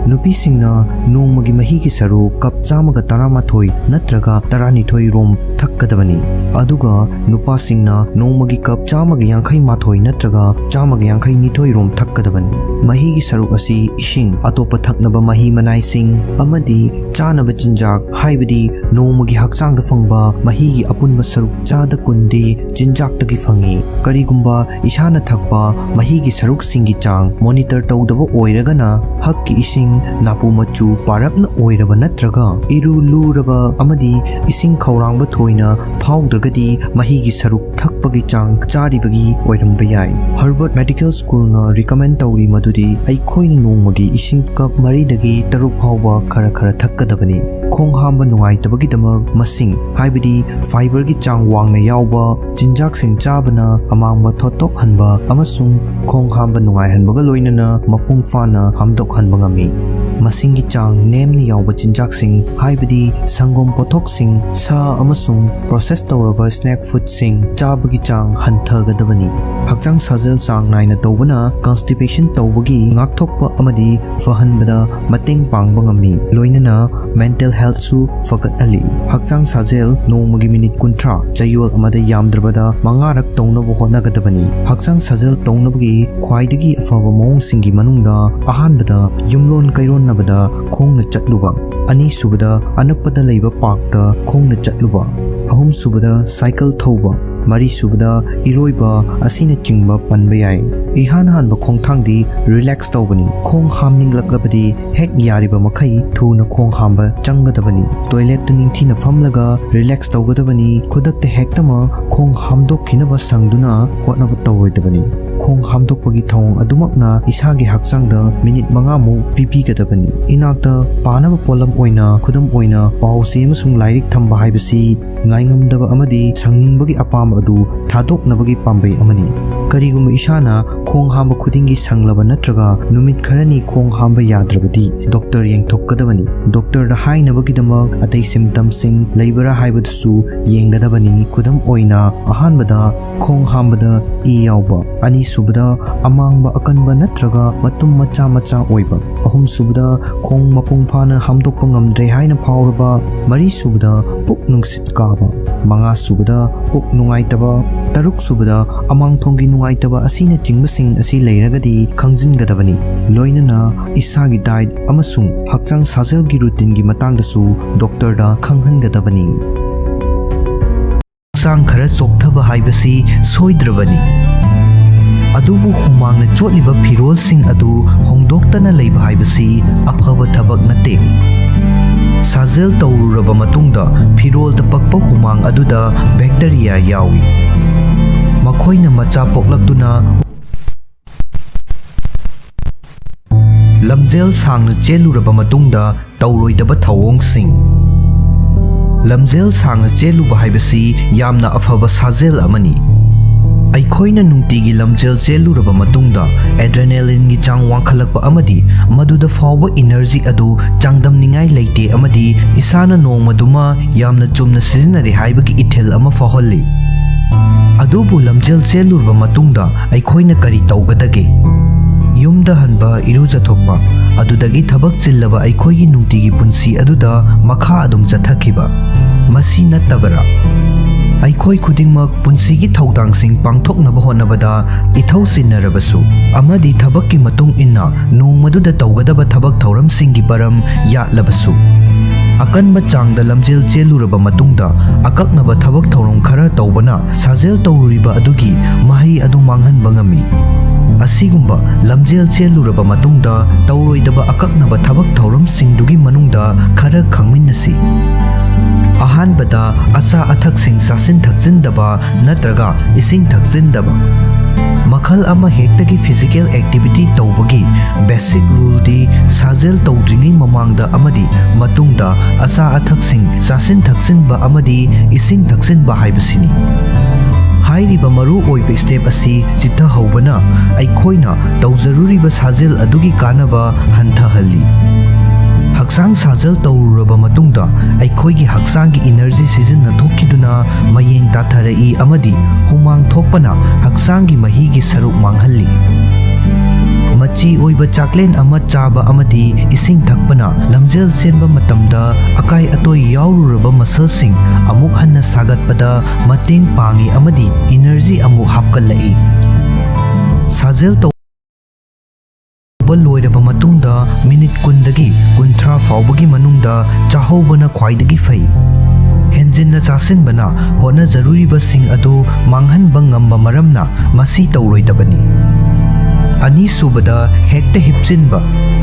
ꯅꯨꯄꯤꯁꯤꯡꯅ ꯅꯣꯡꯃꯒꯤ ꯃꯍꯤꯒꯤ ꯁꯔꯨꯛ ꯀꯞ ꯆꯥꯝꯃꯒ ꯇꯔꯥꯃꯥꯊꯣꯏ ꯅꯠꯇ꯭ꯔꯒ ꯇꯔꯥꯅꯤꯊꯣꯏ ꯔꯣꯝ ꯊꯛꯀꯗꯕꯅꯤ, ꯑꯗꯨꯒ ꯅꯨꯄꯥꯁꯤꯡꯅ ꯅꯣꯡꯃꯒꯤ ꯀꯞ ꯆꯥꯝꯃꯒ ꯌꯥꯡꯈꯩ ꯃꯥꯊꯣꯏ ꯅꯠꯇ꯭ꯔꯒ ꯆꯥꯝꯃꯒ ꯌꯥꯡꯈꯩ ꯅꯤꯊꯣꯏ ꯔꯣꯝ ꯊꯛꯀꯗꯕꯅꯤ꯫ ꯃꯍꯤꯒꯤ ꯁꯔꯨꯛ ꯑꯁꯤ ꯏꯁꯤꯡ, ꯑꯇꯣꯞꯄ ꯊꯛꯅꯕ ꯃꯍꯤ ꯃꯅꯥꯏꯁꯤꯡ ꯑꯃꯗꯤ ꯆꯥꯅꯕ ꯆꯤꯟꯖꯥꯛ, ꯍꯥꯏꯕꯗꯤ ꯅꯣꯡꯃꯒꯤ ꯍꯛꯆꯥꯡꯗ ꯐꯪꯕ ꯃꯍꯤꯒꯤ ꯑꯄꯨꯟꯕ ꯁꯔꯨꯛ ꯆꯥꯗ ꯀꯨꯟꯗꯤ ꯆꯤꯟꯖꯥꯛꯇꯒꯤ ꯐꯪꯏ꯫ ꯀꯔꯤꯒꯨꯝꯕ ꯏꯁꯥꯅ ꯊꯛꯄ ꯃꯍꯤꯒꯤ ꯁꯔꯨꯛꯁꯤꯡꯒꯤ ꯆꯥꯡ monitor ꯇꯧꯗꯕ ꯑꯣꯏꯔꯒꯅ, ꯍꯛꯀꯤ ꯏꯁꯤꯡ ꯅꯥꯄꯨ ꯃꯆꯨ ꯄꯥꯔꯞꯅ ꯑꯣꯏꯔꯕ ꯅꯠꯇ꯭ꯔꯒ ꯏꯔꯨ ꯂꯨꯔꯕ ꯑꯃꯗꯤ ꯏꯁꯤꯡ ꯈꯧꯔꯥꯡꯕ ꯊꯣꯏꯅ ꯐꯥꯎꯗ꯭ꯔꯒꯗꯤ ꯃꯍꯤꯒꯤ ꯁꯔꯨꯛ ꯊꯛꯄꯒꯤ ꯆꯥꯡ ꯆꯥꯔꯤꯕꯒꯤ ꯑꯣꯏꯔꯝꯕ ꯌꯥꯏ꯫ Harvard Medical Schoolꯅ recommend ꯇꯧꯔꯤ ꯃꯗꯨꯗꯤ ꯑꯩꯈꯣꯏꯅ ꯅꯣꯡꯃꯒꯤ ꯏꯁꯤꯡ ꯀꯞ ꯃꯔꯤꯗꯒꯤ ꯇꯔꯨꯛ ꯐꯥꯎꯕ ꯈꯔ ꯈꯔ ꯊꯛꯀꯗꯕꯅꯤ꯫ ꯈꯣꯡ ꯍꯥꯝꯕ ꯅꯨꯡꯉꯥꯏꯇꯕꯒꯤꯗꯃꯛ ꯃꯁꯤꯡ, ꯍꯥꯏꯕꯗꯤ fiberꯒꯤ ꯆꯥꯡ ꯋꯥꯡꯅ ꯌꯥꯎꯕ ꯆꯤꯟꯖꯥꯛꯁꯤꯡ ꯆꯥꯕꯅ ꯑꯃꯥꯡꯕ ꯊꯣꯠꯇꯣꯛꯍꯟꯕ ꯑꯃꯁꯨꯡ ꯈꯣꯡ ꯍꯥꯝꯕ ꯅꯨꯡꯉꯥꯏꯍꯟꯕꯒ ꯂꯣꯏꯅꯅ ꯃꯄꯨꯡ ꯐꯥꯅ ꯍꯥꯝꯗꯣꯛꯍꯟꯕ ꯉꯝꯃꯤ꯫ ꯃꯁꯤꯡꯒꯤ ꯆꯥꯡ ꯅꯦꯝꯅ ꯌꯥꯎꯕ ꯆꯤꯟꯖꯥꯛꯁꯤꯡ, ꯍꯥꯏꯕꯗꯤ ꯁꯪꯒꯣꯝ ꯄꯣꯠꯊꯣꯛꯁꯤꯡ, ꯁꯥ ꯑꯃꯁꯨꯡ process ꯇꯧꯔꯕ snack foodꯁꯤꯡ ꯆꯥꯕꯒꯤ ꯆꯥꯡ ꯍꯟꯊꯒꯗꯕꯅꯤ꯫ ꯍꯛꯆꯥꯡ ꯁꯥꯖꯦꯜ ꯆꯥꯡ ꯅꯥꯏꯅ ꯇꯧꯕꯅ constipation ꯇꯧꯕꯒꯤ ꯉꯥꯛꯊꯣꯛꯄ ꯑꯃꯗꯤ ꯐꯍꯟꯕꯗ ꯃꯇꯦꯡ ꯄꯥꯡꯕ ꯉꯝꯃꯤ, ꯂꯣꯏꯅꯅ mental healthꯁꯨ ꯐꯒꯠꯍꯜꯂꯤ꯫ ꯍꯛꯆꯥꯡ ꯁꯥꯖꯦꯜ ꯅꯣꯡꯃꯒꯤ ꯃꯤꯅꯤꯠ ꯀꯨꯟꯊ꯭ꯔꯥ, ꯆꯌꯣꯜ ꯑꯃꯗ ꯌꯥꯝꯗ꯭ꯔꯕꯗ ꯃꯉꯥꯔꯛ ꯇꯧꯅꯕ ꯍꯣꯠꯅꯒꯗꯕꯅꯤ꯫ ꯍꯛꯆꯥꯡ ꯁꯥꯖꯦꯜ ꯇꯧꯅꯕꯒꯤ ꯈ꯭ꯋꯥꯏꯗꯒꯤ ꯑꯐꯕ ꯃꯑꯣꯡꯁꯤꯡꯒꯤ ꯃꯅꯨꯡꯗ ꯑꯍꯥꯟꯕꯗ ꯌꯨꯝꯂꯣꯟ ꯀꯩꯔꯣꯟꯅꯕꯗ ꯈꯣꯡꯅ ꯆꯠꯂꯨꯕ, ꯑꯅꯤꯁꯨꯕꯗ ꯑꯅꯛꯄꯗ ꯂꯩꯕ parkꯇ ꯈꯣꯡꯅ ꯆꯠꯂꯨꯕ, ꯑꯍꯨꯝꯁꯨꯕꯗ cycle ꯊꯧꯕ, ꯃꯔꯤꯁꯨꯕꯗ ꯏꯔꯣꯏꯕ ꯑꯁꯤꯅꯆꯤꯡꯕ ꯄꯟꯕ ꯌꯥꯏ꯫ ꯏꯍꯥꯟ ꯍꯥꯟꯕ ꯈꯣꯡꯊꯥꯡꯗꯤ relax ꯇꯧꯕꯅꯤ꯫ ꯈꯣꯡ ꯍꯥꯝꯅꯤꯡꯂꯛꯂꯕꯗꯤ ꯍꯦꯛ ꯌꯥꯔꯤꯕ ꯃꯈꯩ ꯊꯨꯅ ꯈꯣꯡ ꯍꯥꯝꯕ ꯆꯪꯒꯗꯕꯅꯤ꯫ Toiletꯇ ꯅꯤꯡꯊꯤꯅ ꯐꯝꯂꯒ relax ꯇꯧꯒꯗꯕꯅꯤ꯫ ꯈꯨꯗꯛꯇ ꯍꯦꯛꯇꯃꯛ ꯈꯣꯡ ꯍꯥꯝꯗꯣꯛꯈꯤꯅꯕ ꯁꯪꯗꯨꯅ ꯍꯣꯠꯅꯕ ꯇꯧꯔꯣꯏꯗꯕꯅꯤ꯫ ꯈꯣꯡ ꯍꯥꯝꯗꯣꯛꯄꯒꯤ ꯊꯧꯑꯣꯡ ꯑꯗꯨꯃꯛꯅ ꯏꯁꯥꯒꯤ ꯍꯛꯆꯥꯡꯗ ꯃꯤꯅꯤꯠ ꯃꯉꯥꯃꯨꯛ ꯄꯤꯕꯤꯒꯗꯕꯅꯤ꯫ ꯏꯅꯥꯛꯇ ꯄꯥꯅꯕ ꯄꯣꯠꯂꯝ ꯑꯣꯏꯅ, ꯈꯨꯗꯝ ꯑꯣꯏꯅ, ꯄꯥꯎ ꯆꯦ ꯑꯃꯁꯨꯡ ꯂꯥꯏꯔꯤꯛ ꯊꯝꯕ ꯍꯥꯏꯕꯁꯤ ꯉꯥꯏꯉꯝꯗꯕ ꯑꯃꯗꯤ ꯁꯪꯅꯤꯡꯕꯒꯤ ꯑꯄꯥꯝꯕ ꯑꯗꯨ ꯊꯥꯗꯣꯛꯅꯕꯒꯤ ꯄꯥꯝꯕꯩ ꯑꯃꯅꯤ꯫ ꯀꯔꯤꯒꯨꯝꯕ ꯏꯁꯥꯅ ꯈꯣꯡ ꯍꯥꯝꯕ ꯈꯨꯗꯤꯡꯒꯤ ꯁꯪꯂꯕ ꯅꯠꯇ꯭ꯔꯒ ꯅꯨꯃꯤꯠ ꯈꯔꯅꯤ ꯈꯣꯡ ꯍꯥꯝꯕ ꯌꯥꯗ꯭ꯔꯕꯗꯤ doctor ꯌꯦꯡꯊꯣꯛꯀꯗꯕꯅꯤ꯫ Doctorꯗ ꯍꯥꯏꯅꯕꯒꯤꯗꯃꯛ ꯑꯇꯩ symptomꯁꯤꯡ ꯂꯩꯕ꯭ꯔꯥ ꯍꯥꯏꯕꯗꯨꯁꯨ ꯌꯦꯡꯒꯗꯕꯅꯤ꯫ ꯈꯨꯗꯝ ꯑꯣꯏꯅ, ꯑꯍꯥꯟꯕꯗ ꯈꯣꯡ ꯍꯥꯝꯕꯗ ꯏ ꯌꯥꯎꯕ, ꯑꯅꯤꯁꯨꯕꯗ ꯑꯃꯥꯡꯕ ꯑꯀꯟꯕ ꯅꯠꯇ꯭ꯔꯒ ꯃꯇꯨꯝ ꯃꯆꯥ ꯃꯆꯥ ꯑꯣꯏꯕ, ꯑꯍꯨꯝꯁꯨꯕꯗ ꯈꯣꯡ ꯃꯄꯨꯡ ꯐꯥꯅ ꯍꯥꯝꯗꯣꯛꯄ ꯉꯝꯗ꯭ꯔꯦ ꯍꯥꯏꯅ ꯐꯥꯎꯔꯕ, ꯃꯔꯤꯁꯨꯕꯗ ꯄꯨꯛ ꯅꯨꯡꯁꯤꯠ ꯀꯥꯕ, ꯃꯉꯥꯁꯨꯕꯗ ꯄꯨꯛ ꯅꯨꯡꯉꯥꯏꯇꯕ, ꯇꯔꯨꯛꯁꯨꯕꯗ ꯑꯃꯥꯡꯊꯣꯡꯒꯤ ꯅꯨꯡꯉꯥꯏꯇꯕ ꯑꯁꯤꯅꯆꯤꯡꯕꯁꯤꯡ ꯑꯁꯤ ꯂꯩꯔꯒꯗꯤ ꯈꯪꯖꯤꯟꯒꯗꯕꯅꯤ꯫ ꯂꯣꯏꯅꯅ ꯏꯁꯥꯒꯤ diet ꯑꯃꯁꯨꯡ ꯍꯛꯆꯥꯡ ꯁꯥꯖꯦꯜꯒꯤ routineꯒꯤ ꯃꯇꯥꯡꯗꯁꯨ doctorꯗ ꯈꯪꯍꯟꯒꯗꯕꯅꯤ꯫ ꯍꯛꯆꯥꯡ ꯈꯔ ꯆꯣꯛꯊꯕ ꯍꯥꯏꯕꯁꯤ ꯁꯣꯏꯗ꯭ꯔꯕꯅꯤ꯫ ꯑꯗꯨꯕꯨ ꯍꯨꯃꯥꯡꯅ ꯆꯣꯠꯂꯤꯕ ꯐꯤꯔꯣꯜꯁꯤꯡ ꯑꯗꯨ ꯍꯣꯡꯗꯣꯛꯇꯅ ꯂꯩꯕ ꯍꯥꯏꯕꯁꯤ ꯑꯐꯕ ꯊꯕꯛ ꯅꯠꯇꯦ꯫ ꯁꯥꯖꯦꯜ ꯇꯧꯔꯨꯔꯕ ꯃꯇꯨꯡꯗ ꯐꯤꯔꯣꯜꯗ ꯄꯛꯄ ꯍꯨꯃꯥꯡ ꯑꯗꯨꯗ bacteria ꯌꯥꯎꯏ꯫ ꯃꯈꯣꯏꯅ ꯃꯆꯥ ꯄꯣꯛꯂꯛꯇꯨꯅ ꯂꯝꯖꯦꯜ ꯁꯥꯡꯅ ꯆꯦꯜꯂꯨꯔꯕ ꯃꯇꯨꯡꯗ ꯇꯧꯔꯣꯏꯗꯕ ꯊꯧꯑꯣꯡꯁꯤꯡ꯫ ꯂꯝꯖꯦꯜ ꯁꯥꯡꯅ ꯆꯦꯜꯂꯨꯕ ꯍꯥꯏꯕꯁꯤ ꯌꯥꯝꯅ ꯑꯐꯕ ꯁꯥꯖꯦꯜ ꯑꯃꯅꯤ꯫ ꯑꯩꯈꯣꯏꯅ ꯅꯨꯡꯇꯤꯒꯤ ꯂꯝꯖꯦꯜ ꯆꯦꯜꯂꯨꯔꯕ ꯃꯇꯨꯡꯗ adrenalineꯒꯤ ꯆꯥꯡ ꯋꯥꯡꯈꯠꯂꯛꯄ ꯑꯃꯗꯤ ꯃꯗꯨꯗ ꯐꯥꯎꯕ energy ꯑꯗꯨ ꯆꯥꯡꯗꯝꯅꯤꯡꯉꯥꯏ ꯂꯩꯇꯦ ꯑꯃꯗꯤ ꯏꯁꯥꯅ ꯅꯣꯡꯃꯗꯨꯃ ꯌꯥꯝꯅ ꯆꯨꯝꯅ ꯁꯤꯖꯤꯟꯅꯔꯦ ꯍꯥꯏꯕꯒꯤ ꯏꯊꯤꯜ ꯑꯃ ꯐꯥꯎꯍꯜꯂꯤ꯫ ꯑꯗꯨꯕꯨ ꯂꯝꯖꯦꯜ ꯆꯦꯜꯂꯨꯔꯕ ꯃꯇꯨꯡꯗ ꯑꯩꯈꯣꯏꯅ ꯀꯔꯤ ꯇꯧꯒꯗꯒꯦ? ꯌꯨꯝꯗ ꯍꯟꯕ, ꯏꯔꯨꯖꯊꯣꯛꯄ, ꯑꯗꯨꯗꯒꯤ ꯊꯕꯛ ꯆꯤꯜꯂꯕ ꯑꯩꯈꯣꯏꯒꯤ ꯅꯨꯡꯇꯤꯒꯤ ꯄꯨꯟꯁꯤ ꯑꯗꯨꯗ ꯃꯈꯥ ꯑꯗꯨꯝ ꯆꯠꯊꯈꯤꯕ꯫ ꯃꯁꯤ ꯅꯠꯇꯕꯔꯥ? ꯑꯩꯈꯣꯏ ꯈꯨꯗꯤꯡꯃꯛ ꯄꯨꯟꯁꯤꯒꯤ ꯊꯧꯗꯥꯡꯁꯤꯡ ꯄꯥꯡꯊꯣꯛꯅꯕ ꯍꯣꯠꯅꯕꯗ ꯏꯊꯧ ꯆꯤꯟꯅꯔꯕꯁꯨ ꯑꯃꯗꯤ ꯊꯕꯛꯀꯤ ꯃꯇꯨꯡ ꯏꯟꯅ ꯅꯣꯡꯃꯗꯨꯗ ꯇꯧꯒꯗꯕ ꯊꯕꯛ ꯊꯧꯔꯝꯁꯤꯡꯒꯤ ꯄꯔꯝ ꯌꯥꯠꯂꯕꯁꯨ, ꯑꯀꯟꯕ ꯆꯥꯡꯗ ꯂꯝꯖꯦꯜ ꯆꯦꯜꯂꯨꯔꯕ ꯃꯇꯨꯡꯗ ꯑꯀꯛꯅꯕ ꯊꯕꯛ ꯊꯧꯔꯝ ꯈꯔ ꯇꯧꯕꯅ ꯁꯥꯖꯦꯜ ꯇꯧꯔꯨꯔꯤꯕ ꯑꯗꯨꯒꯤ ꯃꯍꯩ ꯑꯗꯨ ꯃꯥꯡꯍꯟꯕ ꯉꯝꯃꯤ꯫ ꯑꯁꯤꯒꯨꯝꯕ ꯂꯝꯖꯦꯜ ꯆꯦꯜꯂꯨꯔꯕ ꯃꯇꯨꯡꯗ ꯇꯧꯔꯣꯏꯗꯕ ꯑꯀꯛꯅꯕ ꯊꯕꯛ ꯊꯧꯔꯝꯁꯤꯡꯗꯨꯒꯤ ꯃꯅꯨꯡꯗ ꯈꯔ ꯈꯪꯃꯤꯟꯅꯁꯤ꯫ ꯑꯍꯥꯟꯕꯗ, ꯑꯆꯥ ꯑꯊꯛꯁꯤꯡ ꯆꯥꯁꯤꯟ ꯊꯛꯆꯤꯟꯗꯕ ꯅꯠꯇ꯭ꯔꯒ ꯏꯁꯤꯡ ꯊꯛꯆꯤꯟꯗꯕ꯫ ꯃꯈꯜ ꯑꯃ ꯍꯦꯛꯇꯒꯤ physical activity ꯇꯧꯕꯒꯤ basic ruleꯗꯤ ꯁꯥꯖꯦꯜ ꯇꯧꯗ꯭ꯔꯤꯉꯩ ꯃꯃꯥꯡꯗ ꯑꯃꯗꯤ ꯃꯇꯨꯡꯗ ꯑꯆꯥ ꯑꯊꯛꯁꯤꯡ ꯆꯥꯁꯤꯟ ꯊꯛꯆꯤꯟꯕ ꯑꯃꯗꯤ ꯏꯁꯤꯡ ꯊꯛꯆꯤꯟꯕ ꯍꯥꯏꯕꯁꯤꯅꯤ꯫ ꯍꯥꯏꯔꯤꯕ ꯃꯔꯨ ꯑꯣꯏꯕ step ꯑꯁꯤ ꯆꯤꯠꯊꯍꯧꯕꯅ ꯑꯩꯈꯣꯏꯅ ꯇꯧꯖꯔꯨꯔꯤꯕ ꯁꯥꯖꯦꯜ ꯑꯗꯨꯒꯤ ꯀꯥꯟꯅꯕ ꯍꯟꯊꯍꯜꯂꯤ꯫ ꯍꯛꯆꯥꯡ ꯁꯥꯖꯦꯜ ꯇꯧꯔꯨꯔꯕ ꯃꯇꯨꯡꯗ ꯑꯩꯈꯣꯏꯒꯤ ꯍꯛꯆꯥꯡꯒꯤ energy ꯁꯤꯖꯤꯟꯅꯊꯣꯛꯈꯤꯗꯨꯅ ꯃꯌꯦꯡ ꯇꯥꯊꯔꯛꯏ ꯑꯃꯗꯤ ꯍꯨꯃꯥꯡ ꯊꯣꯛꯄꯅ ꯍꯛꯆꯥꯡꯒꯤ ꯃꯍꯤꯒꯤ ꯁꯔꯨꯛ ꯃꯥꯡꯍꯜꯂꯤ꯫ ꯃꯆꯤ ꯑꯣꯏꯕ ꯆꯥꯛꯂꯦꯟ ꯑꯃ ꯆꯥꯕ ꯑꯃꯗꯤ ꯏꯁꯤꯡ ꯊꯛꯄꯅ ꯂꯝꯖꯦꯜ ꯆꯦꯟꯕ ꯃꯇꯝꯗ ꯑꯀꯥꯏ ꯑꯇꯣꯏ ꯌꯥꯎꯔꯨꯔꯕ muscleꯁꯤꯡ ꯑꯃꯨꯛ ꯍꯟꯅ ꯁꯥꯒꯠꯄꯗ ꯃꯇꯦꯡ ꯄꯥꯡꯏ ꯑꯃꯗꯤ energy ꯑꯃꯨꯛ ꯍꯥꯞꯀꯠꯂꯛꯏ꯫ ꯁꯥꯖꯦꯜ ꯇꯧꯕ ꯂꯣꯏꯔꯕ ꯃꯇꯨꯡꯗ minute ꯀꯨꯟꯗꯒꯤ ꯀꯨꯟꯊ꯭ꯔꯥ ꯐꯥꯎꯕꯒꯤ ꯃꯅꯨꯡꯗ ꯆꯥꯍꯧꯕꯅ ꯈ꯭ꯋꯥꯏꯗꯒꯤ ꯐꯩ꯫ ꯍꯦꯟꯖꯤꯟꯅ ꯆꯥꯁꯤꯟꯕꯅ ꯍꯣꯠꯅꯖꯔꯨꯔꯤꯕꯁꯤꯡ ꯑꯗꯨ ꯃꯥꯡꯍꯟꯕ ꯉꯝꯕ ꯃꯔꯝꯅ ꯃꯁꯤ ꯇꯧꯔꯣꯏꯗꯕꯅꯤ꯫ ꯑꯅꯤꯁꯨꯕꯗ, ꯍꯦꯛꯇ ꯍꯤꯞꯆꯤꯟꯕ꯫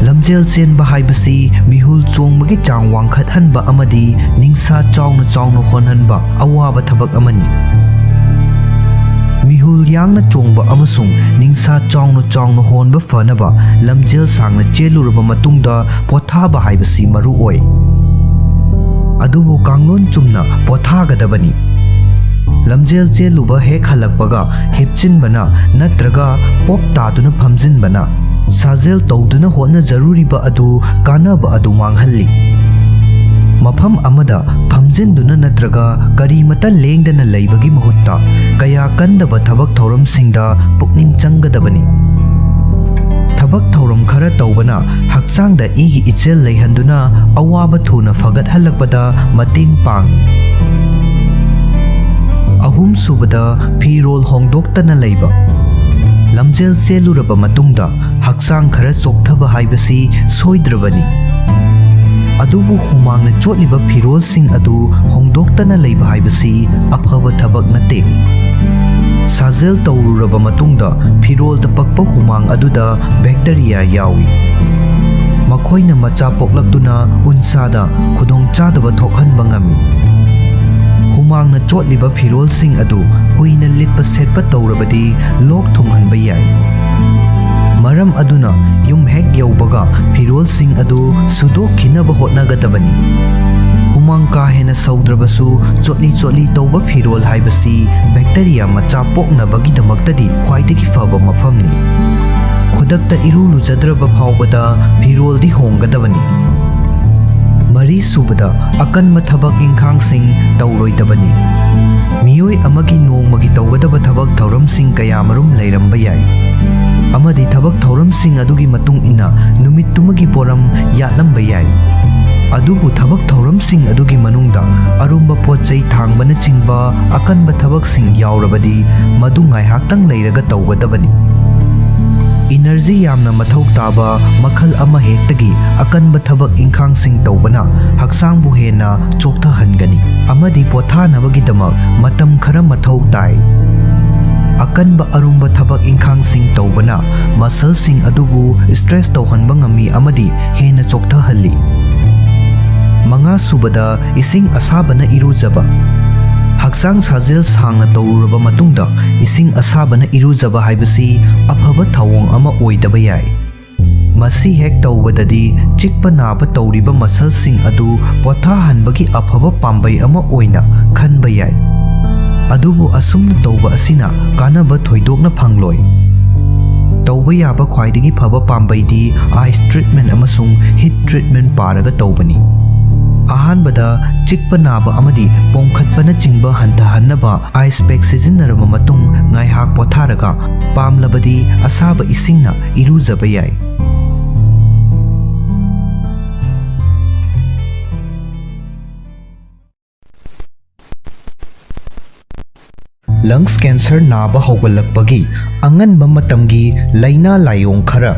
ꯂꯝꯖꯦꯜ ꯆꯦꯟꯕ ꯍꯥꯏꯕꯁꯤ ꯃꯤꯍꯨꯜ ꯆꯣꯡꯕꯒꯤ ꯆꯥꯡ ꯋꯥꯡꯈꯠꯍꯟꯕ ꯑꯃꯗꯤ ꯅꯤꯡꯁꯥ ꯆꯥꯎꯅ ꯆꯥꯎꯅ ꯍꯣꯟꯍꯟꯕ ꯑꯋꯥꯕ ꯊꯕꯛ ꯑꯃꯅꯤ꯫ ꯃꯤꯍꯨꯜ ꯌꯥꯡꯅ ꯆꯣꯡꯕ ꯑꯃꯁꯨꯡ ꯅꯤꯡꯁꯥ ꯆꯥꯎꯅ ꯆꯥꯎꯅ ꯍꯣꯟꯕ ꯐꯅꯕ ꯂꯝꯖꯦꯜ ꯁꯥꯡꯅ ꯆꯦꯜꯂꯨꯔꯕ ꯃꯇꯨꯡꯗ ꯄꯣꯊꯥꯕ ꯍꯥꯏꯕꯁꯤ ꯃꯔꯨ ꯑꯣꯏ꯫ ꯑꯗꯨꯕꯨ ꯀꯥꯡꯂꯣꯟ ꯆꯨꯝꯅ ꯄꯣꯊꯥꯒꯗꯕꯅꯤ꯫ ꯂꯝꯖꯦꯜ ꯆꯦꯜꯂꯨꯕ ꯍꯦꯛ ꯍꯜꯂꯛꯄꯒ ꯍꯤꯞꯆꯤꯟꯕꯅ ꯅꯠꯇ꯭ꯔꯒ ꯄꯣꯞ ꯇꯥꯗꯨꯅ ꯐꯝꯖꯤꯟꯕꯅ ꯁꯥꯖꯦꯜ ꯇꯧꯗꯨꯅ ꯍꯣꯠꯅꯖꯔꯨꯔꯤꯕ ꯑꯗꯨ ꯀꯥꯟꯅꯕ ꯑꯗꯨ ꯃꯥꯡꯍꯜꯂꯤ꯫ ꯃꯐꯝ ꯑꯃꯗ ꯐꯝꯖꯤꯟꯗꯨꯅ ꯅꯠꯇ꯭ꯔꯒ ꯀꯔꯤꯃꯇ ꯂꯦꯡꯗꯅ ꯂꯩꯕꯒꯤ ꯃꯍꯨꯠꯇ ꯀꯌꯥ ꯀꯟꯗꯕ ꯊꯕꯛ ꯊꯧꯔꯝꯁꯤꯡꯗ ꯄꯨꯛꯅꯤꯡ ꯆꯪꯒꯗꯕꯅꯤ꯫ ꯊꯕꯛ ꯊꯧꯔꯝ ꯈꯔ ꯇꯧꯕꯅ ꯍꯛꯆꯥꯡꯗ ꯏꯒꯤ ꯏꯆꯦꯜ ꯂꯩꯍꯟꯗꯨꯅ ꯑꯋꯥꯕ ꯊꯨꯅ ꯐꯒꯠꯍꯜꯂꯛꯄꯗ ꯃꯇꯦꯡ ꯄꯥꯡꯏ꯫ ꯑꯍꯨꯝꯁꯨꯕꯗ, ꯐꯤꯔꯣꯜ ꯍꯣꯡꯗꯣꯛꯇꯅ ꯂꯩꯕ꯫ ꯂꯝꯖꯦꯜ ꯆꯦꯜꯂꯨꯔꯕ ꯃꯇꯨꯡꯗ ꯍꯛꯆꯥꯡ ꯈꯔ ꯆꯣꯛꯊꯕ ꯍꯥꯏꯕꯁꯤ ꯁꯣꯏꯗ꯭ꯔꯕꯅꯤ꯫ ꯑꯗꯨꯕꯨ ꯍꯨꯃꯥꯡꯅ ꯆꯣꯠꯂꯤꯕ ꯐꯤꯔꯣꯜꯁꯤꯡ ꯑꯗꯨ ꯍꯣꯡꯗꯣꯛꯇꯅ ꯂꯩꯕ ꯍꯥꯏꯕꯁꯤ ꯑꯐꯕ ꯊꯕꯛ ꯅꯠꯇꯦ꯫ ꯁꯥꯖꯦꯜ ꯇꯧꯔꯨꯔꯕ ꯃꯇꯨꯡꯗ ꯐꯤꯔꯣꯜꯗ ꯄꯛꯄ ꯍꯨꯃꯥꯡ ꯑꯗꯨꯗ bacteria ꯌꯥꯎꯏ꯫ ꯃꯈꯣꯏꯅ ꯃꯆꯥ ꯄꯣꯛꯂꯛꯇꯨꯅ ꯎꯟꯁꯥꯗ ꯈꯨꯗꯣꯡꯆꯥꯗꯕ ꯊꯣꯛꯍꯟꯕ ꯉꯝꯃꯤ꯫ ꯍꯨꯃꯥꯡꯅ ꯆꯣꯠꯂꯤꯕ ꯐꯤꯔꯣꯜꯁꯤꯡ ꯑꯗꯨ ꯀꯨꯏꯅ ꯂꯤꯠꯄ ꯁꯦꯠꯄ ꯇꯧꯔꯕꯗꯤ ꯂꯣꯛ ꯊꯨꯡꯍꯟꯕ ꯌꯥꯏ꯫ ꯃꯔꯝ ꯑꯗꯨꯅ ꯌꯨꯝ ꯍꯦꯛ ꯌꯧꯕꯒ ꯐꯤꯔꯣꯜꯁꯤꯡ ꯑꯗꯨ ꯁꯨꯗꯣꯛꯈꯤꯅꯕ ꯍꯣꯠꯅꯒꯗꯕꯅꯤ꯫ ꯍꯨꯃꯥꯡ ꯀꯥ ꯍꯦꯟꯅ ꯁꯧꯗ꯭ꯔꯕꯁꯨ, ꯆꯣꯠꯂꯤ ꯆꯣꯠꯂꯤ ꯇꯧꯕ ꯐꯤꯔꯣꯜ ꯍꯥꯏꯕꯁꯤ bacteria ꯃꯆꯥ ꯄꯣꯛꯅꯕꯒꯤꯗꯃꯛꯇꯗꯤ ꯈ꯭ꯋꯥꯏꯗꯒꯤ ꯐꯕ ꯃꯐꯝꯅꯤ꯫ ꯈꯨꯗꯛꯇ ꯏꯔꯨ ꯂꯨꯖꯗ꯭ꯔꯕ ꯐꯥꯎꯕꯗ ꯐꯤꯔꯣꯜꯗꯤ ꯍꯣꯡꯒꯗꯕꯅꯤ꯫ ꯃꯔꯤꯁꯨꯕꯗ, ꯑꯀꯟꯕ ꯊꯕꯛ ꯏꯪꯈꯥꯡꯁꯤꯡ ꯇꯧꯔꯣꯏꯗꯕꯅꯤ꯫ ꯃꯤꯑꯣꯏ ꯑꯃꯒꯤ ꯅꯣꯡꯃꯒꯤ ꯇꯧꯒꯗꯕ ꯊꯕꯛ ꯊꯧꯔꯝꯁꯤꯡ ꯀꯌꯥꯃꯔꯨꯝ ꯂꯩꯔꯝꯕ ꯌꯥꯏ, ꯑꯃꯗꯤ ꯊꯕꯛ ꯊꯧꯔꯝꯁꯤꯡ ꯑꯗꯨꯒꯤ ꯃꯇꯨꯡ ꯏꯟꯅ ꯅꯨꯃꯤꯠꯇꯨꯃꯒꯤ ꯄꯣꯔꯝ ꯌꯥꯠꯂꯝꯕ ꯌꯥꯏ꯫ ꯑꯗꯨꯕꯨ ꯊꯕꯛ ꯊꯧꯔꯝꯁꯤꯡ ꯑꯗꯨꯒꯤ ꯃꯅꯨꯡꯗ ꯑꯔꯨꯝꯕ ꯄꯣꯠ ꯆꯩ ꯊꯥꯡꯕꯅꯆꯤꯡꯕ ꯑꯀꯟꯕ ꯊꯕꯛꯁꯤꯡ ꯌꯥꯎꯔꯕꯗꯤ, ꯃꯗꯨ ꯉꯥꯏꯍꯥꯛꯇꯪ ꯂꯩꯔꯒ ꯇꯧꯒꯗꯕꯅꯤ꯫ ꯏꯅꯔꯖꯤ ꯌꯥꯝꯅ ꯃꯊꯧ ꯇꯥꯕ ꯃꯈꯜ ꯑꯃ ꯍꯦꯛꯇꯒꯤ ꯑꯀꯟꯕ ꯊꯕꯛ ꯏꯪꯈꯥꯡꯁꯤꯡ ꯇꯧꯕꯅ ꯍꯛꯆꯥꯡꯕꯨ ꯍꯦꯟꯅ ꯆꯣꯛꯊꯍꯟꯒꯅꯤ ꯑꯃꯗꯤ ꯄꯣꯊꯥꯅꯕꯒꯤꯗꯃꯛ ꯃꯇꯝ ꯈꯔ ꯃꯊꯧ ꯇꯥꯏ꯫ ꯑꯀꯟꯕ ꯑꯔꯨꯝꯕ ꯊꯕꯛ ꯏꯪꯈꯥꯡꯁꯤꯡ ꯇꯧꯕꯅ ꯃꯁꯜꯁꯤꯡ ꯑꯗꯨꯕꯨ ꯁ꯭ꯇ꯭ꯔꯦꯁ ꯇꯧꯍꯟꯕ ꯉꯝꯃꯤ ꯑꯃꯗꯤ ꯍꯦꯟꯅ ꯆꯣꯛꯊꯍꯜꯂꯤ꯫ ꯃꯉꯥꯁꯨꯕꯗ, ꯏꯁꯤꯡ ꯑꯁꯥꯕꯅ ꯏꯔꯨꯖꯕ꯫ ꯍꯛꯆꯥꯡ ꯁꯥꯖꯦꯜ ꯁꯥꯡꯅ ꯇꯧꯔꯨꯔꯕ ꯃꯇꯨꯡꯗ ꯏꯁꯤꯡ ꯑꯁꯥꯕꯅ ꯏꯔꯨꯖꯕ ꯍꯥꯏꯕꯁꯤ ꯑꯐꯕ ꯊꯧꯑꯣꯡ ꯑꯃ ꯑꯣꯏꯗꯕ ꯌꯥꯏ꯫ ꯃꯁꯤ ꯍꯦꯛ ꯇꯧꯕꯗꯗꯤ ꯆꯤꯛꯄ ꯅꯥꯕ ꯇꯧꯔꯤꯕ ꯃꯁꯜꯁꯤꯡ ꯑꯗꯨ ꯄꯣꯊꯥꯍꯟꯕꯒꯤ ꯑꯐꯕ ꯄꯥꯝꯕꯩ ꯑꯃ ꯑꯣꯏꯅ ꯈꯟꯕ ꯌꯥꯏ꯫ ꯑꯗꯨꯕꯨ ꯑꯁꯨꯝꯅ ꯇꯧꯕ ꯑꯁꯤꯅ ꯀꯥꯟꯅꯕ ꯊꯣꯏꯗꯣꯛꯅ ꯐꯪꯂꯣꯏ꯫ ꯇꯧꯕ ꯌꯥꯕ ꯈ꯭ꯋꯥꯏꯗꯒꯤ ꯐꯕ ꯄꯥꯝꯕꯩꯗꯤ ꯑꯥꯏꯁ ꯇ꯭ꯔꯤꯠꯃꯦꯟ ꯑꯃꯁꯨꯡ ꯍꯤꯠ ꯇ꯭ꯔꯤꯠꯃꯦꯟ ꯄꯥꯔꯒ ꯇꯧꯕꯅꯤ꯫ ꯑꯍꯥꯟꯕꯗ, ꯆꯤꯛꯄ ꯅꯥꯕ ꯑꯃꯗꯤ ꯄꯣꯝꯈꯠꯄꯅꯆꯤꯡꯕ ꯍꯟꯊꯍꯟꯅꯕ ꯑꯥꯏꯁ ꯄꯦꯛ ꯁꯤꯖꯤꯟꯅꯔꯕ ꯃꯇꯨꯡ ꯉꯥꯏꯍꯥꯛ ꯄꯣꯊꯥꯔꯒ, ꯄꯥꯝꯂꯕꯗꯤ ꯑꯁꯥꯕ ꯏꯁꯤꯡꯅ ꯏꯔꯨꯖꯕ ꯌꯥꯏ꯫ ꯂꯪꯁ ꯀꯦꯟꯁꯔ ꯅꯥꯕ ꯍꯧꯒꯠꯂꯛꯄꯒꯤ ꯑꯉꯟꯕ ꯃꯇꯝꯒꯤ ꯂꯥꯏꯅꯥ ꯂꯥꯏꯑꯣꯡ ꯈꯔ꯫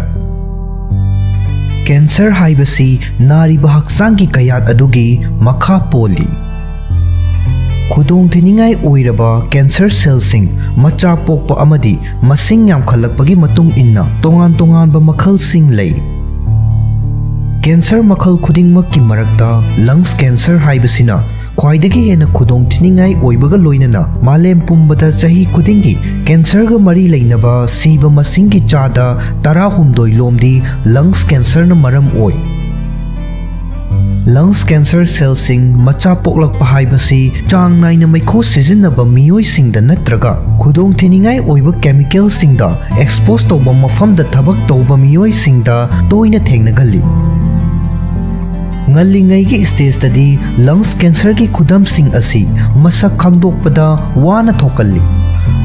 ꯀꯦꯟꯁꯔ ꯍꯥꯏꯕꯁꯤ ꯅꯥꯔꯤꯕ ꯍꯛꯆꯥꯡꯒꯤ ꯀꯌꯥꯠ ꯑꯗꯨꯒꯤ ꯃꯈꯥ ꯄꯣꯜꯂꯤ꯫ ꯈꯨꯗꯣꯡꯊꯤꯅꯤꯡꯉꯥꯏ ꯑꯣꯏꯔꯕ ꯀꯦꯟꯁꯔ ꯁꯦꯜꯁꯤꯡ ꯃꯆꯥ ꯄꯣꯛꯄ ꯑꯃꯗꯤ ꯃꯁꯤꯡ ꯌꯥꯝꯈꯠꯂꯛꯄꯒꯤ ꯃꯇꯨꯡ ꯏꯟꯅ ꯇꯣꯉꯥꯟ ꯇꯣꯉꯥꯟꯕ ꯃꯈꯜꯁꯤꯡ ꯂꯩ꯫ ꯀꯦꯟꯁꯔ ꯃꯈꯜ ꯈꯨꯗꯤꯡꯃꯛꯀꯤ ꯃꯔꯛꯇ ꯂꯪꯁ ꯀꯦꯟꯁꯔ ꯍꯥꯏꯕꯁꯤꯅ ꯈ꯭ꯋꯥꯏꯗꯒꯤ ꯍꯦꯟꯅ ꯈꯨꯗꯣꯡꯊꯤꯅꯤꯡꯉꯥꯏ ꯑꯣꯏꯕꯒ ꯂꯣꯏꯅꯅ ꯃꯥꯂꯦꯝ ꯄꯨꯝꯕꯗ ꯆꯍꯤ ꯈꯨꯗꯤꯡꯒꯤ ꯀꯦꯟꯁꯔꯒ ꯃꯔꯤ ꯂꯩꯅꯕ ꯁꯤꯕ ꯃꯁꯤꯡꯒꯤ ꯆꯥꯗ ꯇꯔꯥꯍꯨꯝꯗꯣꯏ ꯂꯣꯝꯗꯤ ꯂꯪꯁ ꯀꯦꯟꯁꯔꯅ ꯃꯔꯝ ꯑꯣꯏ꯫ ꯂꯪꯁ ꯀꯦꯟꯁꯔ ꯁꯦꯜꯁꯤꯡ ꯃꯆꯥ ꯄꯣꯛꯂꯛꯄ ꯍꯥꯏꯕꯁꯤ ꯆꯥꯡ ꯅꯥꯏꯅ ꯃꯩꯈꯨ ꯁꯤꯖꯤꯟꯅꯕ ꯃꯤꯑꯣꯏꯁꯤꯡꯗ ꯅꯠꯇ꯭ꯔꯒ ꯈꯨꯗꯣꯡꯊꯤꯅꯤꯡꯉꯥꯏ ꯑꯣꯏꯕ ꯀꯦꯃꯤꯀꯦꯜꯁꯤꯡꯗ ꯑꯦꯛꯁꯄꯣꯖ ꯇꯧꯕ ꯃꯐꯝꯗ ꯊꯕꯛ ꯇꯧꯕ ꯃꯤꯑꯣꯏꯁꯤꯡꯗ ꯇꯣꯏꯅ ꯊꯦꯡꯅꯒꯜꯂꯤ꯫ ꯉꯜꯂꯤꯉꯩꯒꯤ ꯁ꯭ꯇꯦꯖꯇꯗꯤ ꯂꯪꯁ ꯀꯦꯟꯁꯔꯒꯤ ꯈꯨꯗꯝꯁꯤꯡ ꯑꯁꯤ ꯃꯁꯛ ꯈꯪꯗꯣꯛꯄꯗ ꯋꯥꯅ ꯊꯣꯛꯀꯜꯂꯤ,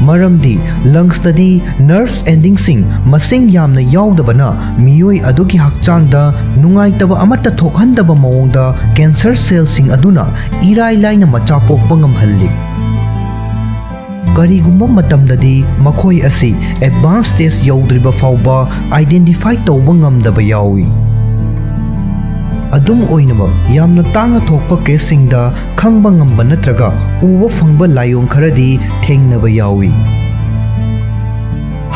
ꯃꯔꯝꯗꯤ ꯂꯪꯁꯇꯗꯤ ꯅꯔꯚ ꯑꯦꯟꯗꯤꯡꯁꯤꯡ ꯃꯁꯤꯡ ꯌꯥꯝꯅ ꯌꯥꯎꯗꯕꯅ ꯃꯤꯑꯣꯏ ꯑꯗꯨꯒꯤ ꯍꯛꯆꯥꯡꯗ ꯅꯨꯡꯉꯥꯏꯇꯕ ꯑꯃꯠꯇ ꯊꯣꯛꯍꯟꯗꯕ ꯃꯑꯣꯡꯗ ꯀꯦꯟꯁꯔ ꯁꯦꯜꯁꯤꯡ ꯑꯗꯨꯅ ꯏꯔꯥꯏ ꯂꯥꯏꯅ ꯃꯆꯥ ꯄꯣꯛꯄ ꯉꯝꯍꯜꯂꯤ꯫ ꯀꯔꯤꯒꯨꯝꯕ ꯃꯇꯝꯗꯗꯤ ꯃꯈꯣꯏ ꯑꯁꯤ advanced stage ꯌꯧꯗ꯭ꯔꯤꯕ ꯐꯥꯎꯕ identify ꯇꯧꯕ ꯉꯝꯗꯕ ꯌꯥꯎꯏ꯫ ꯑꯗꯨꯝ ꯑꯣꯏꯅꯃꯛ, ꯌꯥꯝꯅ ꯇꯥꯡꯅ ꯊꯣꯛꯄ caseꯁꯤꯡꯗ ꯈꯪꯕ ꯉꯝꯕ ꯅꯠꯇ꯭ꯔꯒ ꯎꯕ ꯐꯪꯕ ꯂꯥꯏꯑꯣꯡ ꯈꯔꯗꯤ ꯊꯦꯡꯅꯕ ꯌꯥꯎꯏ꯫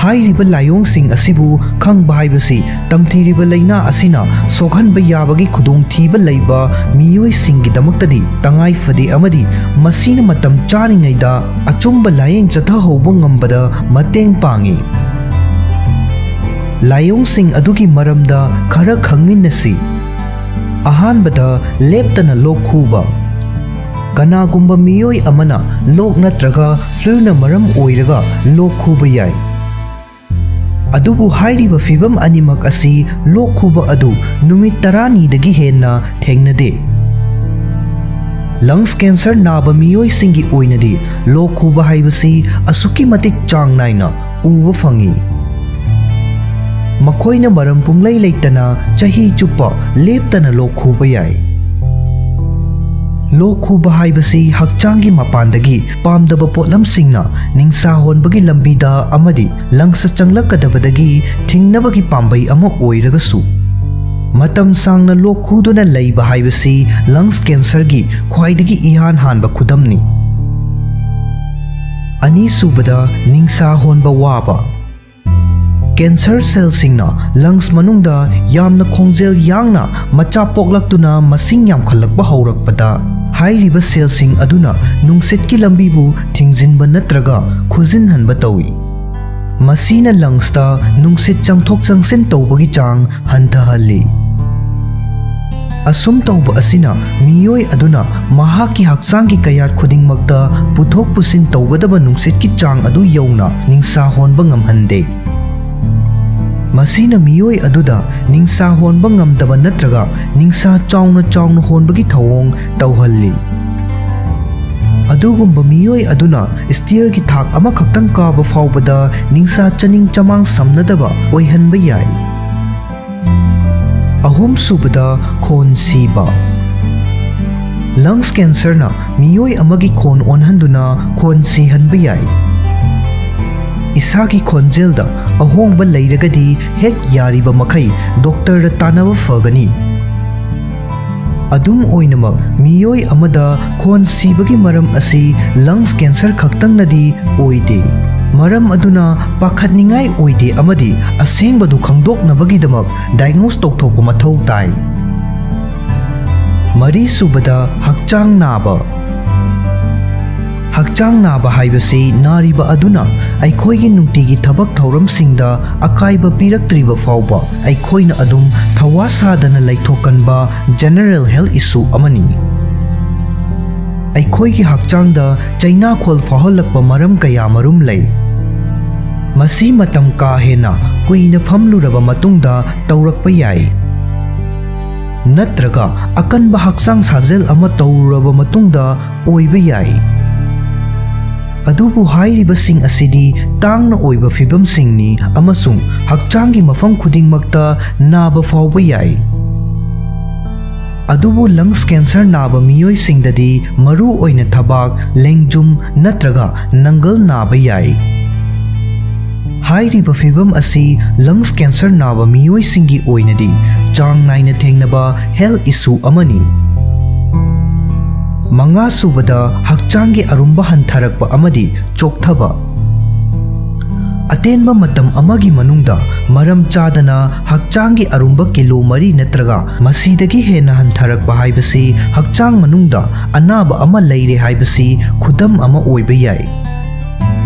ꯍꯥꯏꯔꯤꯕ ꯂꯥꯏꯑꯣꯡꯁꯤꯡ ꯑꯁꯤꯕꯨ ꯈꯪꯕ ꯍꯥꯏꯕꯁꯤ ꯇꯝꯊꯤꯔꯤꯕ ꯂꯥꯏꯅꯥ ꯑꯁꯤꯅ ꯁꯣꯛꯍꯟꯕ ꯌꯥꯕꯒꯤ ꯈꯨꯗꯣꯡꯊꯤꯕ ꯂꯩꯕ ꯃꯤꯑꯣꯏꯁꯤꯡꯒꯤꯗꯃꯛꯇꯗꯤ ꯇꯉꯥꯏ ꯐꯗꯦ, ꯑꯃꯗꯤ ꯃꯁꯤꯅ ꯃꯇꯝ ꯆꯥꯔꯤꯉꯩꯗ ꯑꯆꯨꯝꯕ ꯂꯥꯌꯦꯡ ꯆꯠꯊꯍꯧꯕ ꯉꯝꯕꯗ ꯃꯇꯦꯡ ꯄꯥꯡꯏ꯫ ꯂꯥꯏꯑꯣꯡꯁꯤꯡ ꯑꯗꯨꯒꯤ ꯃꯔꯝꯗ ꯈꯔ ꯈꯪꯃꯤꯟꯅꯁꯤ꯫ ꯑꯍꯥꯟꯕꯗ, ꯂꯦꯞꯇꯅ ꯂꯣꯛ ꯈꯨꯕ꯫ ꯀꯅꯥꯒꯨꯝꯕ ꯃꯤꯑꯣꯏ ꯑꯃꯅ ꯂꯣꯛ ꯅꯠꯇ꯭ꯔꯒ fluꯅ ꯃꯔꯝ ꯑꯣꯏꯔꯒ ꯂꯣꯛ ꯈꯨꯕ ꯌꯥꯏ꯫ ꯑꯗꯨꯕꯨ ꯍꯥꯏꯔꯤꯕ ꯐꯤꯚꯝ ꯑꯅꯤꯃꯛ ꯑꯁꯤ ꯂꯣꯛ ꯈꯨꯕ ꯑꯗꯨ ꯅꯨꯃꯤꯠ ꯇꯔꯥꯅꯤꯗꯒꯤ ꯍꯦꯟꯅ ꯊꯦꯡꯅꯗꯦ꯫ Lungs cancer ꯅꯥꯕ ꯃꯤꯑꯣꯏꯁꯤꯡꯒꯤ ꯑꯣꯏꯅꯗꯤ ꯂꯣꯛ ꯈꯨꯕ ꯍꯥꯏꯕꯁꯤ ꯑꯁꯨꯛꯀꯤ ꯃꯇꯤꯛ ꯆꯥꯡ ꯅꯥꯏꯅ ꯎꯕ ꯐꯪꯏ꯫ ꯃꯈꯣꯏꯅ ꯃꯔꯝ ꯄꯨꯡꯂꯩ ꯂꯩꯇꯅ ꯆꯍꯤ ꯆꯨꯞꯄ ꯂꯦꯞꯇꯅ ꯂꯣꯛ ꯈꯨꯕ ꯌꯥꯏ꯫ ꯂꯣꯛ ꯈꯨꯕ ꯍꯥꯏꯕꯁꯤ ꯍꯛꯆꯥꯡꯒꯤ ꯃꯄꯥꯟꯗꯒꯤ ꯄꯥꯝꯗꯕ ꯄꯣꯠꯂꯝꯁꯤꯡꯅ ꯅꯤꯡꯁꯥ ꯍꯣꯟꯕꯒꯤ ꯂꯝꯕꯤꯗ ꯑꯃꯗꯤ lungs ꯆꯪꯂꯛꯀꯗꯕꯗꯒꯤ ꯊꯤꯡꯅꯕꯒꯤ ꯄꯥꯝꯕꯩ ꯑꯃ ꯑꯣꯏꯔꯒꯁꯨ, ꯃꯇꯝ ꯁꯥꯡꯅ ꯂꯣꯛ ꯈꯨꯗꯨꯅ ꯂꯩꯕ ꯍꯥꯏꯕꯁꯤ lungs cancerꯒꯤ ꯈ꯭ꯋꯥꯏꯗꯒꯤ ꯏꯍꯥꯟ ꯍꯥꯟꯕ ꯈꯨꯗꯝꯅꯤ꯫ ꯑꯅꯤꯁꯨꯕꯗ, ꯅꯤꯡꯁꯥ ꯍꯣꯟꯕ ꯋꯥꯕ꯫ Cancer cellꯁꯤꯡꯅ lungs ꯃꯅꯨꯡꯗ ꯌꯥꯝꯅ ꯈꯣꯡꯖꯦꯜ ꯌꯥꯡꯅ ꯃꯆꯥ ꯄꯣꯛꯂꯛꯇꯨꯅ ꯃꯁꯤꯡ ꯌꯥꯝꯈꯠꯂꯛꯄ ꯍꯧꯔꯛꯄꯗ, ꯍꯥꯏꯔꯤꯕ cellꯁꯤꯡ ꯑꯗꯨꯅ ꯅꯨꯡꯁꯤꯠꯀꯤ ꯂꯝꯕꯤꯕꯨ ꯊꯤꯡꯖꯤꯟꯕ ꯅꯠꯇ꯭ꯔꯒ ꯈꯨꯖꯤꯟꯍꯟꯕ ꯇꯧꯏ꯫ ꯃꯁꯤꯅ lungsꯇ ꯅꯨꯡꯁꯤꯠ ꯆꯪꯊꯣꯛ ꯆꯪꯁꯤꯟ ꯇꯧꯕꯒꯤ ꯆꯥꯡ ꯍꯟꯊꯍꯜꯂꯤ꯫ ꯑꯁꯨꯝ ꯇꯧꯕ ꯑꯁꯤꯅ ꯃꯤꯑꯣꯏ ꯑꯗꯨꯅ ꯃꯍꯥꯛꯀꯤ ꯍꯛꯆꯥꯡꯒꯤ ꯀꯌꯥꯠ ꯈꯨꯗꯤꯡꯃꯛꯇ ꯄꯨꯊꯣꯛ ꯄꯨꯁꯤꯟ ꯇꯧꯒꯗꯕ ꯅꯨꯡꯁꯤꯠꯀꯤ ꯆꯥꯡ ꯑꯗꯨ ꯌꯧꯅ ꯅꯤꯡꯁꯥ ꯍꯣꯟꯕ ꯉꯝꯍꯟꯗꯦ꯫ ꯃꯁꯤꯅ ꯃꯤꯑꯣꯏ ꯑꯗꯨꯗ ꯅꯤꯡꯁꯥ ꯍꯣꯟꯕ ꯉꯝꯗꯕ ꯅꯠꯇ꯭ꯔꯒ ꯅꯤꯡꯁꯥ ꯆꯥꯎꯅ ꯆꯥꯎꯅ ꯍꯣꯟꯕꯒꯤ ꯊꯧꯑꯣꯡ ꯇꯧꯍꯜꯂꯤ꯫ ꯑꯗꯨꯒꯨꯝꯕ ꯃꯤꯑꯣꯏ ꯑꯗꯨꯅ stairꯒꯤ ꯊꯥꯛ ꯑꯃꯈꯛꯇꯪ ꯀꯥꯕ ꯐꯥꯎꯕꯗ ꯅꯤꯡꯁꯥ ꯆꯅꯤꯡ ꯆꯃꯥꯡ ꯁꯝꯅꯗꯕ ꯑꯣꯏꯍꯟꯕ ꯌꯥꯏ꯫ ꯑꯍꯨꯝꯁꯨꯕꯗ, ꯈꯣꯟ ꯁꯤꯕ꯫ Lungs cancerꯅ ꯃꯤꯑꯣꯏ ꯑꯃꯒꯤ ꯈꯣꯟ ꯑꯣꯟꯍꯟꯗꯨꯅ ꯈꯣꯟ ꯁꯤꯍꯟꯕ ꯌꯥꯏ꯫ ꯏꯁꯥꯒꯤ ꯈꯣꯟꯖꯦꯜꯗ ꯑꯍꯣꯡꯕ ꯂꯩꯔꯒꯗꯤ ꯍꯦꯛ ꯌꯥꯔꯤꯕ ꯃꯈꯩ ꯗꯣꯛꯇꯔꯗ ꯇꯥꯟꯅꯕ ꯐꯒꯅꯤ꯫ ꯑꯗꯨꯝ ꯑꯣꯏꯅꯃꯛ, ꯃꯤꯑꯣꯏ ꯑꯃꯗ ꯈꯣꯟ ꯁꯤꯕꯒꯤ ꯃꯔꯝ ꯑꯁꯤ lungs cancer ꯈꯛꯇꯪꯅꯗꯤ ꯑꯣꯏꯗꯦ꯫ ꯃꯔꯝ ꯑꯗꯨꯅ ꯄꯥꯈꯠꯅꯤꯡꯉꯥꯏ ꯑꯣꯏꯗꯦ ꯑꯃꯗꯤ ꯑꯁꯦꯡꯕꯗꯨ ꯈꯪꯗꯣꯛꯅꯕꯒꯤꯗꯃꯛ diagnose ꯇꯧꯊꯣꯛꯄ ꯃꯊꯧ ꯇꯥꯏ꯫ ꯃꯔꯤꯁꯨꯕꯗ, ꯍꯛꯆꯥꯡ ꯅꯥꯕ꯫ ꯍꯛꯆꯥꯡ ꯅꯥꯕ ꯍꯥꯏꯕꯁꯤ ꯅꯥꯔꯤꯕ ꯑꯗꯨꯅ ꯑꯩꯈꯣꯏꯒꯤ ꯅꯨꯡꯇꯤꯒꯤ ꯊꯕꯛ ꯊꯧꯔꯝꯁꯤꯡꯗ ꯑꯀꯥꯏꯕ ꯄꯤꯔꯛꯇ꯭ꯔꯤꯕ ꯐꯥꯎꯕ ꯑꯩꯈꯣꯏꯅ ꯑꯗꯨꯝ ꯊꯋꯥ ꯁꯥꯗꯅ ꯂꯩꯊꯣꯛꯀꯟꯕ general health issue ꯑꯃꯅꯤ꯫ ꯑꯩꯈꯣꯏꯒꯤ ꯍꯛꯆꯥꯡꯗ ꯆꯩꯅꯥꯈꯣꯜ ꯐꯥꯎꯍꯜꯂꯛꯄ ꯃꯔꯝ ꯀꯌꯥꯃꯔꯨꯝ ꯂꯩ꯫ ꯃꯁꯤ ꯃꯇꯝ ꯀꯥ ꯍꯦꯟꯅ ꯀꯨꯏꯅ ꯐꯝꯂꯨꯔꯕ ꯃꯇꯨꯡꯗ ꯇꯧꯔꯛꯄ ꯌꯥꯏ, ꯅꯠꯇ꯭ꯔꯒ ꯑꯀꯟꯕ ꯍꯛꯆꯥꯡ ꯁꯥꯖꯦꯜ ꯑꯃ ꯇꯧꯔꯨꯔꯕ ꯃꯇꯨꯡꯗ ꯑꯣꯏꯕ ꯌꯥꯏ꯫ ꯑꯗꯨꯕꯨ ꯍꯥꯏꯔꯤꯕꯁꯤꯡ ꯑꯁꯤꯗꯤ ꯇꯥꯡꯅ ꯑꯣꯏꯕ ꯐꯤꯚꯝꯁꯤꯡꯅꯤ ꯑꯃꯁꯨꯡ ꯍꯛꯆꯥꯡꯒꯤ ꯃꯐꯝ ꯈꯨꯗꯤꯡꯃꯛꯇ ꯅꯥꯕ ꯐꯥꯎꯕ ꯌꯥꯏ꯫ ꯑꯗꯨꯕꯨ lungs cancer ꯅꯥꯕ ꯃꯤꯑꯣꯏꯁꯤꯡꯗꯗꯤ ꯃꯔꯨ ꯑꯣꯏꯅ ꯊꯕꯥꯛ, ꯂꯦꯡꯖꯨꯝ ꯅꯠꯇ꯭ꯔꯒ ꯅꯪꯒꯜ ꯅꯥꯕ ꯌꯥꯏ꯫ ꯍꯥꯏꯔꯤꯕ ꯐꯤꯚꯝ ꯑꯁꯤ lungs cancer ꯅꯥꯕ ꯃꯤꯑꯣꯏꯁꯤꯡꯒꯤ ꯑꯣꯏꯅꯗꯤ ꯆꯥꯡ ꯅꯥꯏꯅ ꯊꯦꯡꯅꯕ health issue ꯑꯃꯅꯤ꯫ ꯃꯉꯥꯁꯨꯕꯗ, ꯍꯛꯆꯥꯡꯒꯤ ꯑꯔꯨꯝꯕ ꯍꯟꯊꯔꯛꯄ ꯑꯃꯗꯤ ꯆꯣꯛꯊꯕ꯫ ꯑꯇꯦꯟꯕ ꯃꯇꯝ ꯑꯃꯒꯤ ꯃꯅꯨꯡꯗ ꯃꯔꯝ ꯆꯥꯗꯅ ꯍꯛꯆꯥꯡꯒꯤ ꯑꯔꯨꯝꯕ ꯀꯤꯂꯣ ꯃꯔꯤ ꯅꯠꯇ꯭ꯔꯒ ꯃꯁꯤꯗꯒꯤ ꯍꯦꯟꯅ ꯍꯟꯊꯔꯛꯄ ꯍꯥꯏꯕꯁꯤ ꯍꯛꯆꯥꯡ ꯃꯅꯨꯡꯗ ꯑꯅꯥꯕ ꯑꯃ ꯂꯩꯔꯦ ꯍꯥꯏꯕꯁꯤ ꯈꯨꯗꯝ ꯑꯃ ꯑꯣꯏꯕ ꯌꯥꯏ꯫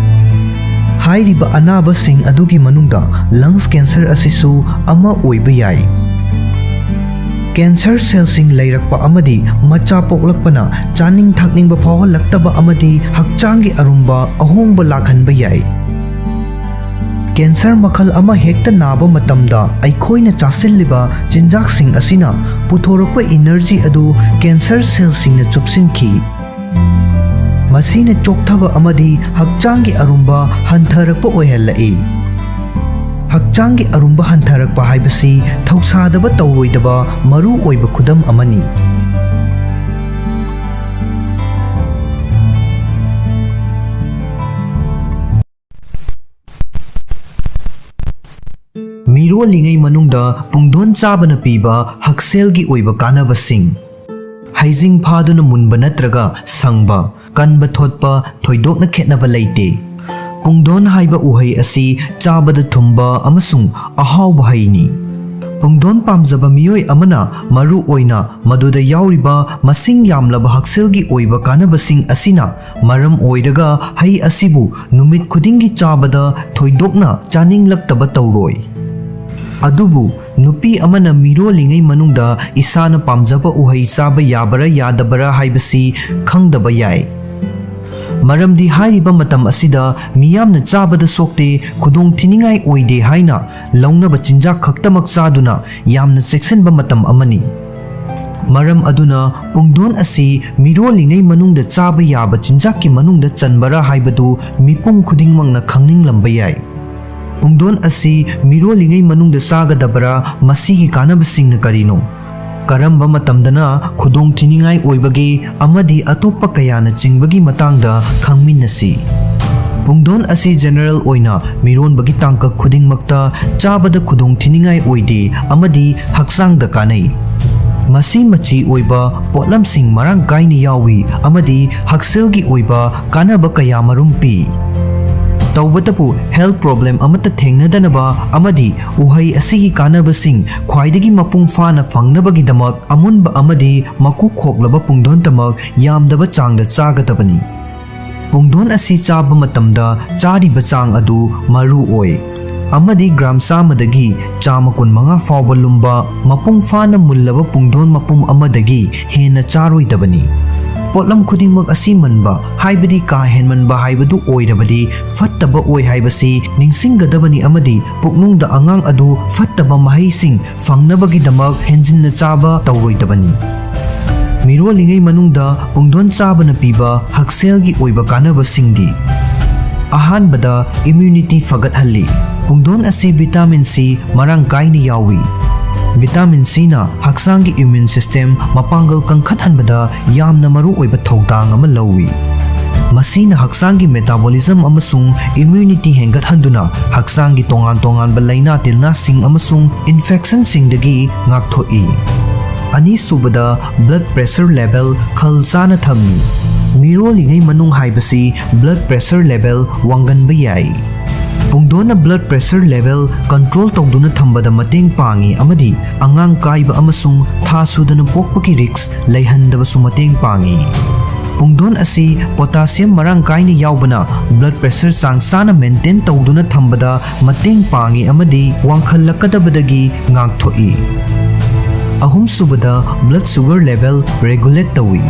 ꯍꯥꯏꯔꯤꯕ ꯑꯅꯥꯕꯁꯤꯡ ꯑꯗꯨꯒꯤ ꯃꯅꯨꯡꯗ lungs cancer ꯑꯁꯤꯁꯨ ꯑꯃ ꯑꯣꯏꯕ ꯌꯥꯏ꯫ Cancer cellꯁꯤꯡ ꯂꯩꯔꯛꯄ ꯑꯃꯗꯤ ꯃꯆꯥ ꯄꯣꯛꯂꯛꯄꯅ ꯆꯥꯅꯤꯡ ꯊꯛꯅꯤꯡꯕ ꯐꯥꯎꯍꯜꯂꯛꯇꯕ ꯑꯃꯗꯤ ꯍꯛꯆꯥꯡꯒꯤ ꯑꯔꯨꯝꯕ ꯑꯍꯣꯡꯕ ꯂꯥꯛꯍꯟꯕ ꯌꯥꯏ꯫ Cancer ꯃꯈꯜ ꯑꯃ ꯍꯦꯛꯇ ꯅꯥꯕ ꯃꯇꯝꯗ ꯑꯩꯈꯣꯏꯅ ꯆꯥꯁꯤꯜꯂꯤꯕ ꯆꯤꯟꯖꯥꯛꯁꯤꯡ ꯑꯁꯤꯅ ꯄꯨꯊꯣꯔꯛꯄ energy ꯑꯗꯨ cancer cellꯁꯤꯡꯅ ꯆꯨꯞꯁꯤꯟꯈꯤ꯫ ꯃꯁꯤꯅ ꯆꯣꯛꯊꯕ ꯑꯃꯗꯤ ꯍꯛꯆꯥꯡꯒꯤ ꯑꯔꯨꯝꯕ ꯍꯟꯊꯔꯛꯄ ꯑꯣꯏꯍꯜꯂꯛꯏ꯫ ꯍꯛꯆꯥꯡꯒꯤ ꯑꯔꯨꯝꯕ ꯍꯟꯊꯔꯛꯄ ꯍꯥꯏꯕꯁꯤ ꯊꯧꯁꯥꯗꯕ ꯇꯧꯔꯣꯏꯗꯕ ꯃꯔꯨ ꯑꯣꯏꯕ ꯈꯨꯗꯝ ꯑꯃꯅꯤ꯫ ꯃꯤꯔꯣꯜꯂꯤꯉꯩ ꯃꯅꯨꯡꯗ ꯄꯨꯡꯗꯣꯟ ꯆꯥꯕꯅ ꯄꯤꯕ ꯍꯛꯁꯦꯜꯒꯤ ꯑꯣꯏꯕ ꯀꯥꯟꯅꯕꯁꯤꯡ꯫ ꯍꯩꯖꯤꯡ ꯐꯥꯗꯨꯅ ꯃꯨꯟꯕ ꯅꯠꯇ꯭ꯔꯒ ꯁꯪꯕ, ꯀꯟꯕ ꯊꯣꯠꯄ ꯊꯣꯏꯗꯣꯛꯅ ꯈꯦꯠꯅꯕ ꯂꯩꯇꯦ꯫ ꯄꯨꯡꯗꯣꯟ ꯍꯥꯏꯕ ꯎꯍꯩ ꯑꯁꯤ ꯆꯥꯕꯗ ꯊꯨꯝꯕ ꯑꯃꯁꯨꯡ ꯑꯍꯥꯎꯕ ꯍꯩꯅꯤ꯫ ꯄꯨꯡꯗꯣꯟ ꯄꯥꯝꯖꯕ ꯃꯤꯑꯣꯏ ꯑꯃꯅ ꯃꯔꯨ ꯑꯣꯏꯅ ꯃꯗꯨꯗ ꯌꯥꯎꯔꯤꯕ ꯃꯁꯤꯡ ꯌꯥꯝꯂꯕ ꯍꯛꯁꯦꯜꯒꯤ ꯑꯣꯏꯕ ꯀꯥꯟꯅꯕꯁꯤꯡ ꯑꯁꯤꯅ ꯃꯔꯝ ꯑꯣꯏꯔꯒ ꯍꯩ ꯑꯁꯤꯕꯨ ꯅꯨꯃꯤꯠ ꯈꯨꯗꯤꯡꯒꯤ ꯆꯥꯕꯗ ꯊꯣꯏꯗꯣꯛꯅ ꯆꯥꯅꯤꯡꯂꯛꯇꯕ ꯇꯧꯔꯣꯏ꯫ ꯑꯗꯨꯕꯨ ꯅꯨꯄꯤ ꯑꯃꯅ ꯃꯤꯔꯣꯜꯂꯤꯉꯩ ꯃꯅꯨꯡꯗ ꯏꯁꯥꯅ ꯄꯥꯝꯖꯕ ꯎꯍꯩ ꯆꯥꯕ ꯌꯥꯕꯔꯥ ꯌꯥꯗꯕꯔꯥ ꯍꯥꯏꯕꯁꯤ ꯈꯪꯗꯕ ꯌꯥꯏ꯫ ꯃꯔꯝꯗꯤ ꯍꯥꯏꯔꯤꯕ ꯃꯇꯝ ꯑꯁꯤꯗ ꯃꯤꯌꯥꯝꯅ ꯆꯥꯕꯗ ꯁꯣꯛꯇꯦ, ꯈꯨꯗꯣꯡ ꯊꯤꯅꯤꯡꯉꯥꯏ ꯑꯣꯏꯗꯦ ꯍꯥꯏꯅ ꯂꯧꯅꯕ ꯆꯤꯟꯖꯥꯛ ꯈꯛꯇꯃꯛ ꯆꯥꯗꯨꯅ ꯌꯥꯝꯅ ꯆꯦꯛꯁꯤꯟꯕ ꯃꯇꯝ ꯑꯃꯅꯤ꯫ ꯃꯔꯝ ꯑꯗꯨꯅ ꯄꯨꯡꯗꯣꯟ ꯑꯁꯤ ꯃꯤꯔꯣꯜꯂꯤꯉꯩ ꯃꯅꯨꯡꯗ ꯆꯥꯕ ꯌꯥꯕ ꯆꯤꯟꯖꯥꯛꯀꯤ ꯃꯅꯨꯡꯗ ꯆꯟꯕꯔꯥ ꯍꯥꯏꯕꯗꯨ ꯃꯤꯄꯨꯝ ꯈꯨꯗꯤꯡꯃꯛꯅ ꯈꯪꯅꯤꯡꯂꯝꯕ ꯌꯥꯏ꯫ ꯄꯨꯡꯗꯣꯟ ꯑꯁꯤ ꯃꯤꯔꯣꯜꯂꯤꯉꯩ ꯃꯅꯨꯡꯗ ꯆꯥꯒꯗꯕꯔꯥ? ꯃꯁꯤꯒꯤ ꯀꯥꯟꯅꯕꯁꯤꯡꯅ ꯀꯔꯤꯅꯣ? ꯀꯔꯝꯕ ꯃꯇꯝꯗꯅ ꯈꯨꯗꯣꯡ ꯊꯤꯅꯤꯡꯉꯥꯏ ꯑꯣꯏꯕꯒꯦ? ꯑꯃꯗꯤ ꯑꯇꯣꯞꯄ ꯀꯌꯥꯅ ꯆꯤꯡꯕꯒꯤ ꯃꯇꯥꯡꯗ ꯈꯪꯃꯤꯟꯅꯁꯤ꯫ ꯄꯨꯡꯗꯣꯟ ꯑꯁꯤ ꯖꯦꯅꯔꯦꯜ ꯑꯣꯏꯅ ꯃꯤꯔꯣꯟꯕꯒꯤ ꯇꯥꯡꯀꯛ ꯈꯨꯗꯤꯡꯃꯛꯇ ꯆꯥꯕꯗ ꯈꯨꯗꯣꯡ ꯊꯤꯅꯤꯡꯉꯥꯏ ꯑꯣꯏꯗꯦ ꯑꯃꯗꯤ ꯍꯛꯆꯥꯡꯗ ꯀꯥꯟꯅꯩ꯫ ꯃꯁꯤ ꯃꯆꯤ ꯑꯣꯏꯕ ꯄꯣꯠꯂꯝꯁꯤꯡ ꯃꯔꯥꯡ ꯀꯥꯏꯅ ꯌꯥꯎꯏ ꯑꯃꯗꯤ ꯍꯛꯁꯦꯜꯒꯤ ꯑꯣꯏꯕ ꯀꯥꯟꯅꯕ ꯀꯌꯥ ꯃꯔꯨꯝ ꯄꯤ꯫ ꯇꯧꯕꯇꯕꯨ health problem ꯑꯃꯠꯇ ꯊꯦꯡꯅꯗꯅꯕ ꯑꯃꯗꯤ ꯎꯍꯩ ꯑꯁꯤꯒꯤ ꯀꯥꯟꯅꯕꯁꯤꯡ ꯈ꯭ꯋꯥꯏꯗꯒꯤ ꯃꯄꯨꯡ ꯐꯥꯅ ꯐꯪꯅꯕꯒꯤꯗꯃꯛ ꯑꯃꯨꯟꯕ ꯑꯃꯗꯤ ꯃꯀꯨ ꯈꯣꯛꯂꯕ ꯄꯨꯡꯗꯣꯟꯇꯃꯛ ꯌꯥꯝꯗꯕ ꯆꯥꯡꯗ ꯆꯥꯒꯗꯕꯅꯤ꯫ ꯄꯨꯡꯗꯣꯟ ꯑꯁꯤ ꯆꯥꯕ ꯃꯇꯝꯗ ꯆꯥꯔꯤꯕ ꯆꯥꯡ ꯑꯗꯨ ꯃꯔꯨ ꯑꯣꯏ, ꯑꯃꯗꯤ ꯒ꯭ꯔꯥꯝ ꯆꯥꯝꯃꯗꯒꯤ ꯆꯥꯝꯃ ꯀꯨꯟꯃꯉꯥ ꯐꯥꯎꯕ ꯂꯨꯝꯕ ꯃꯄꯨꯡ ꯐꯥꯅ ꯃꯨꯜꯂꯕ ꯄꯨꯡꯗꯣꯟ ꯃꯄꯨꯝ ꯑꯃꯗꯒꯤ ꯍꯦꯟꯅ ꯆꯥꯔꯣꯏꯗꯕꯅꯤ꯫ ꯄꯣꯠꯂꯝ ꯈꯨꯗꯤꯡꯃꯛ ꯑꯁꯤ ꯃꯟꯕ, ꯍꯥꯏꯕꯗꯤ ꯀꯥ ꯍꯦꯟꯃꯟꯕ ꯍꯥꯏꯕꯗꯨ ꯑꯣꯏꯔꯕꯗꯤ ꯐꯠꯇꯕ ꯑꯣꯏ ꯍꯥꯏꯕꯁꯤ ꯅꯤꯡꯁꯤꯡꯒꯗꯕꯅꯤ ꯑꯃꯗꯤ ꯄꯨꯛꯅꯨꯡꯗ ꯑꯉꯥꯡ ꯑꯗꯨ ꯐꯠꯇꯕ ꯃꯍꯩꯁꯤꯡ ꯐꯪꯅꯕꯒꯤꯗꯃꯛ ꯍꯦꯟꯖꯤꯟꯅ ꯆꯥꯕ ꯇꯧꯔꯣꯏꯗꯕꯅꯤ꯫ ꯃꯤꯔꯣꯜꯂꯤꯉꯩ ꯃꯅꯨꯡꯗ ꯄꯨꯡꯗꯣꯟ ꯆꯥꯕꯅ ꯄꯤꯕ ꯍꯛꯁꯦꯜꯒꯤ ꯑꯣꯏꯕ ꯀꯥꯟꯅꯕꯁꯤꯡꯗꯤ: ꯑꯍꯥꯟꯕꯗ, immunity ꯐꯒꯠꯍꯜꯂꯤ꯫ ꯄꯨꯡꯗꯣꯟ ꯑꯁꯤ vitamin C ꯃꯔꯥꯡ ꯀꯥꯏꯅ ꯌꯥꯎꯏ꯫ Vitamin Cꯅ ꯍꯛꯆꯥꯡꯒꯤ immune system ꯃꯄꯥꯡꯒꯜ ꯀꯟꯈꯠꯍꯟꯕꯗ ꯌꯥꯝꯅ ꯃꯔꯨꯑꯣꯏꯕ ꯊꯧꯗꯥꯡ ꯑꯃ ꯂꯧꯏ꯫ ꯃꯁꯤꯅ ꯍꯛꯆꯥꯡꯒꯤ metabolism ꯑꯃꯁꯨꯡ immunity ꯍꯦꯟꯒꯠꯍꯟꯗꯨꯅ ꯍꯛꯆꯥꯡꯒꯤ ꯇꯣꯉꯥꯟ ꯇꯣꯉꯥꯟꯕ ꯂꯥꯏꯅꯥ ꯇꯤꯜꯅꯥꯁꯤꯡ ꯑꯃꯁꯨꯡ infectionꯁꯤꯡꯗꯒꯤ ꯉꯥꯛꯊꯣꯛꯏ꯫ ꯑꯅꯤꯁꯨꯕꯗ, blood pressure level ꯈꯜ ꯆꯥꯅ ꯊꯝꯃꯤ꯫ ꯃꯤꯔꯣꯜꯂꯤꯉꯩ ꯃꯅꯨꯡ ꯍꯥꯏꯕꯁꯤ blood pressure level ꯋꯥꯡꯒꯟꯕ ꯌꯥꯏ꯫ ꯄꯨꯡꯗꯣꯟꯅ blood pressure level control ꯇꯧꯗꯨꯅ ꯊꯝꯕꯗ ꯃꯇꯦꯡ ꯄꯥꯡꯏ ꯑꯃꯗꯤ ꯑꯉꯥꯡ ꯀꯥꯏꯕ ꯑꯃꯁꯨꯡ ꯊꯥ ꯁꯨꯗꯅ ꯄꯣꯛꯄꯒꯤ risk ꯂꯩꯍꯟꯗꯕꯁꯨ ꯃꯇꯦꯡ ꯄꯥꯡꯏ꯫ ꯄꯨꯡꯗꯣꯟ ꯑꯁꯤ potassium ꯃꯔꯥꯡ ꯀꯥꯏꯅ ꯌꯥꯎꯕꯅ blood pressure ꯆꯥꯡ ꯆꯥꯅ maintain ꯇꯧꯗꯨꯅ ꯊꯝꯕꯗ ꯃꯇꯦꯡ ꯄꯥꯡꯏ ꯑꯃꯗꯤ ꯋꯥꯡꯈꯠꯂꯛꯀꯗꯕꯗꯒꯤ ꯉꯥꯛꯊꯣꯛꯏ꯫ ꯑꯍꯨꯝꯁꯨꯕꯗ, blood sugar level regulate ꯇꯧꯏ꯫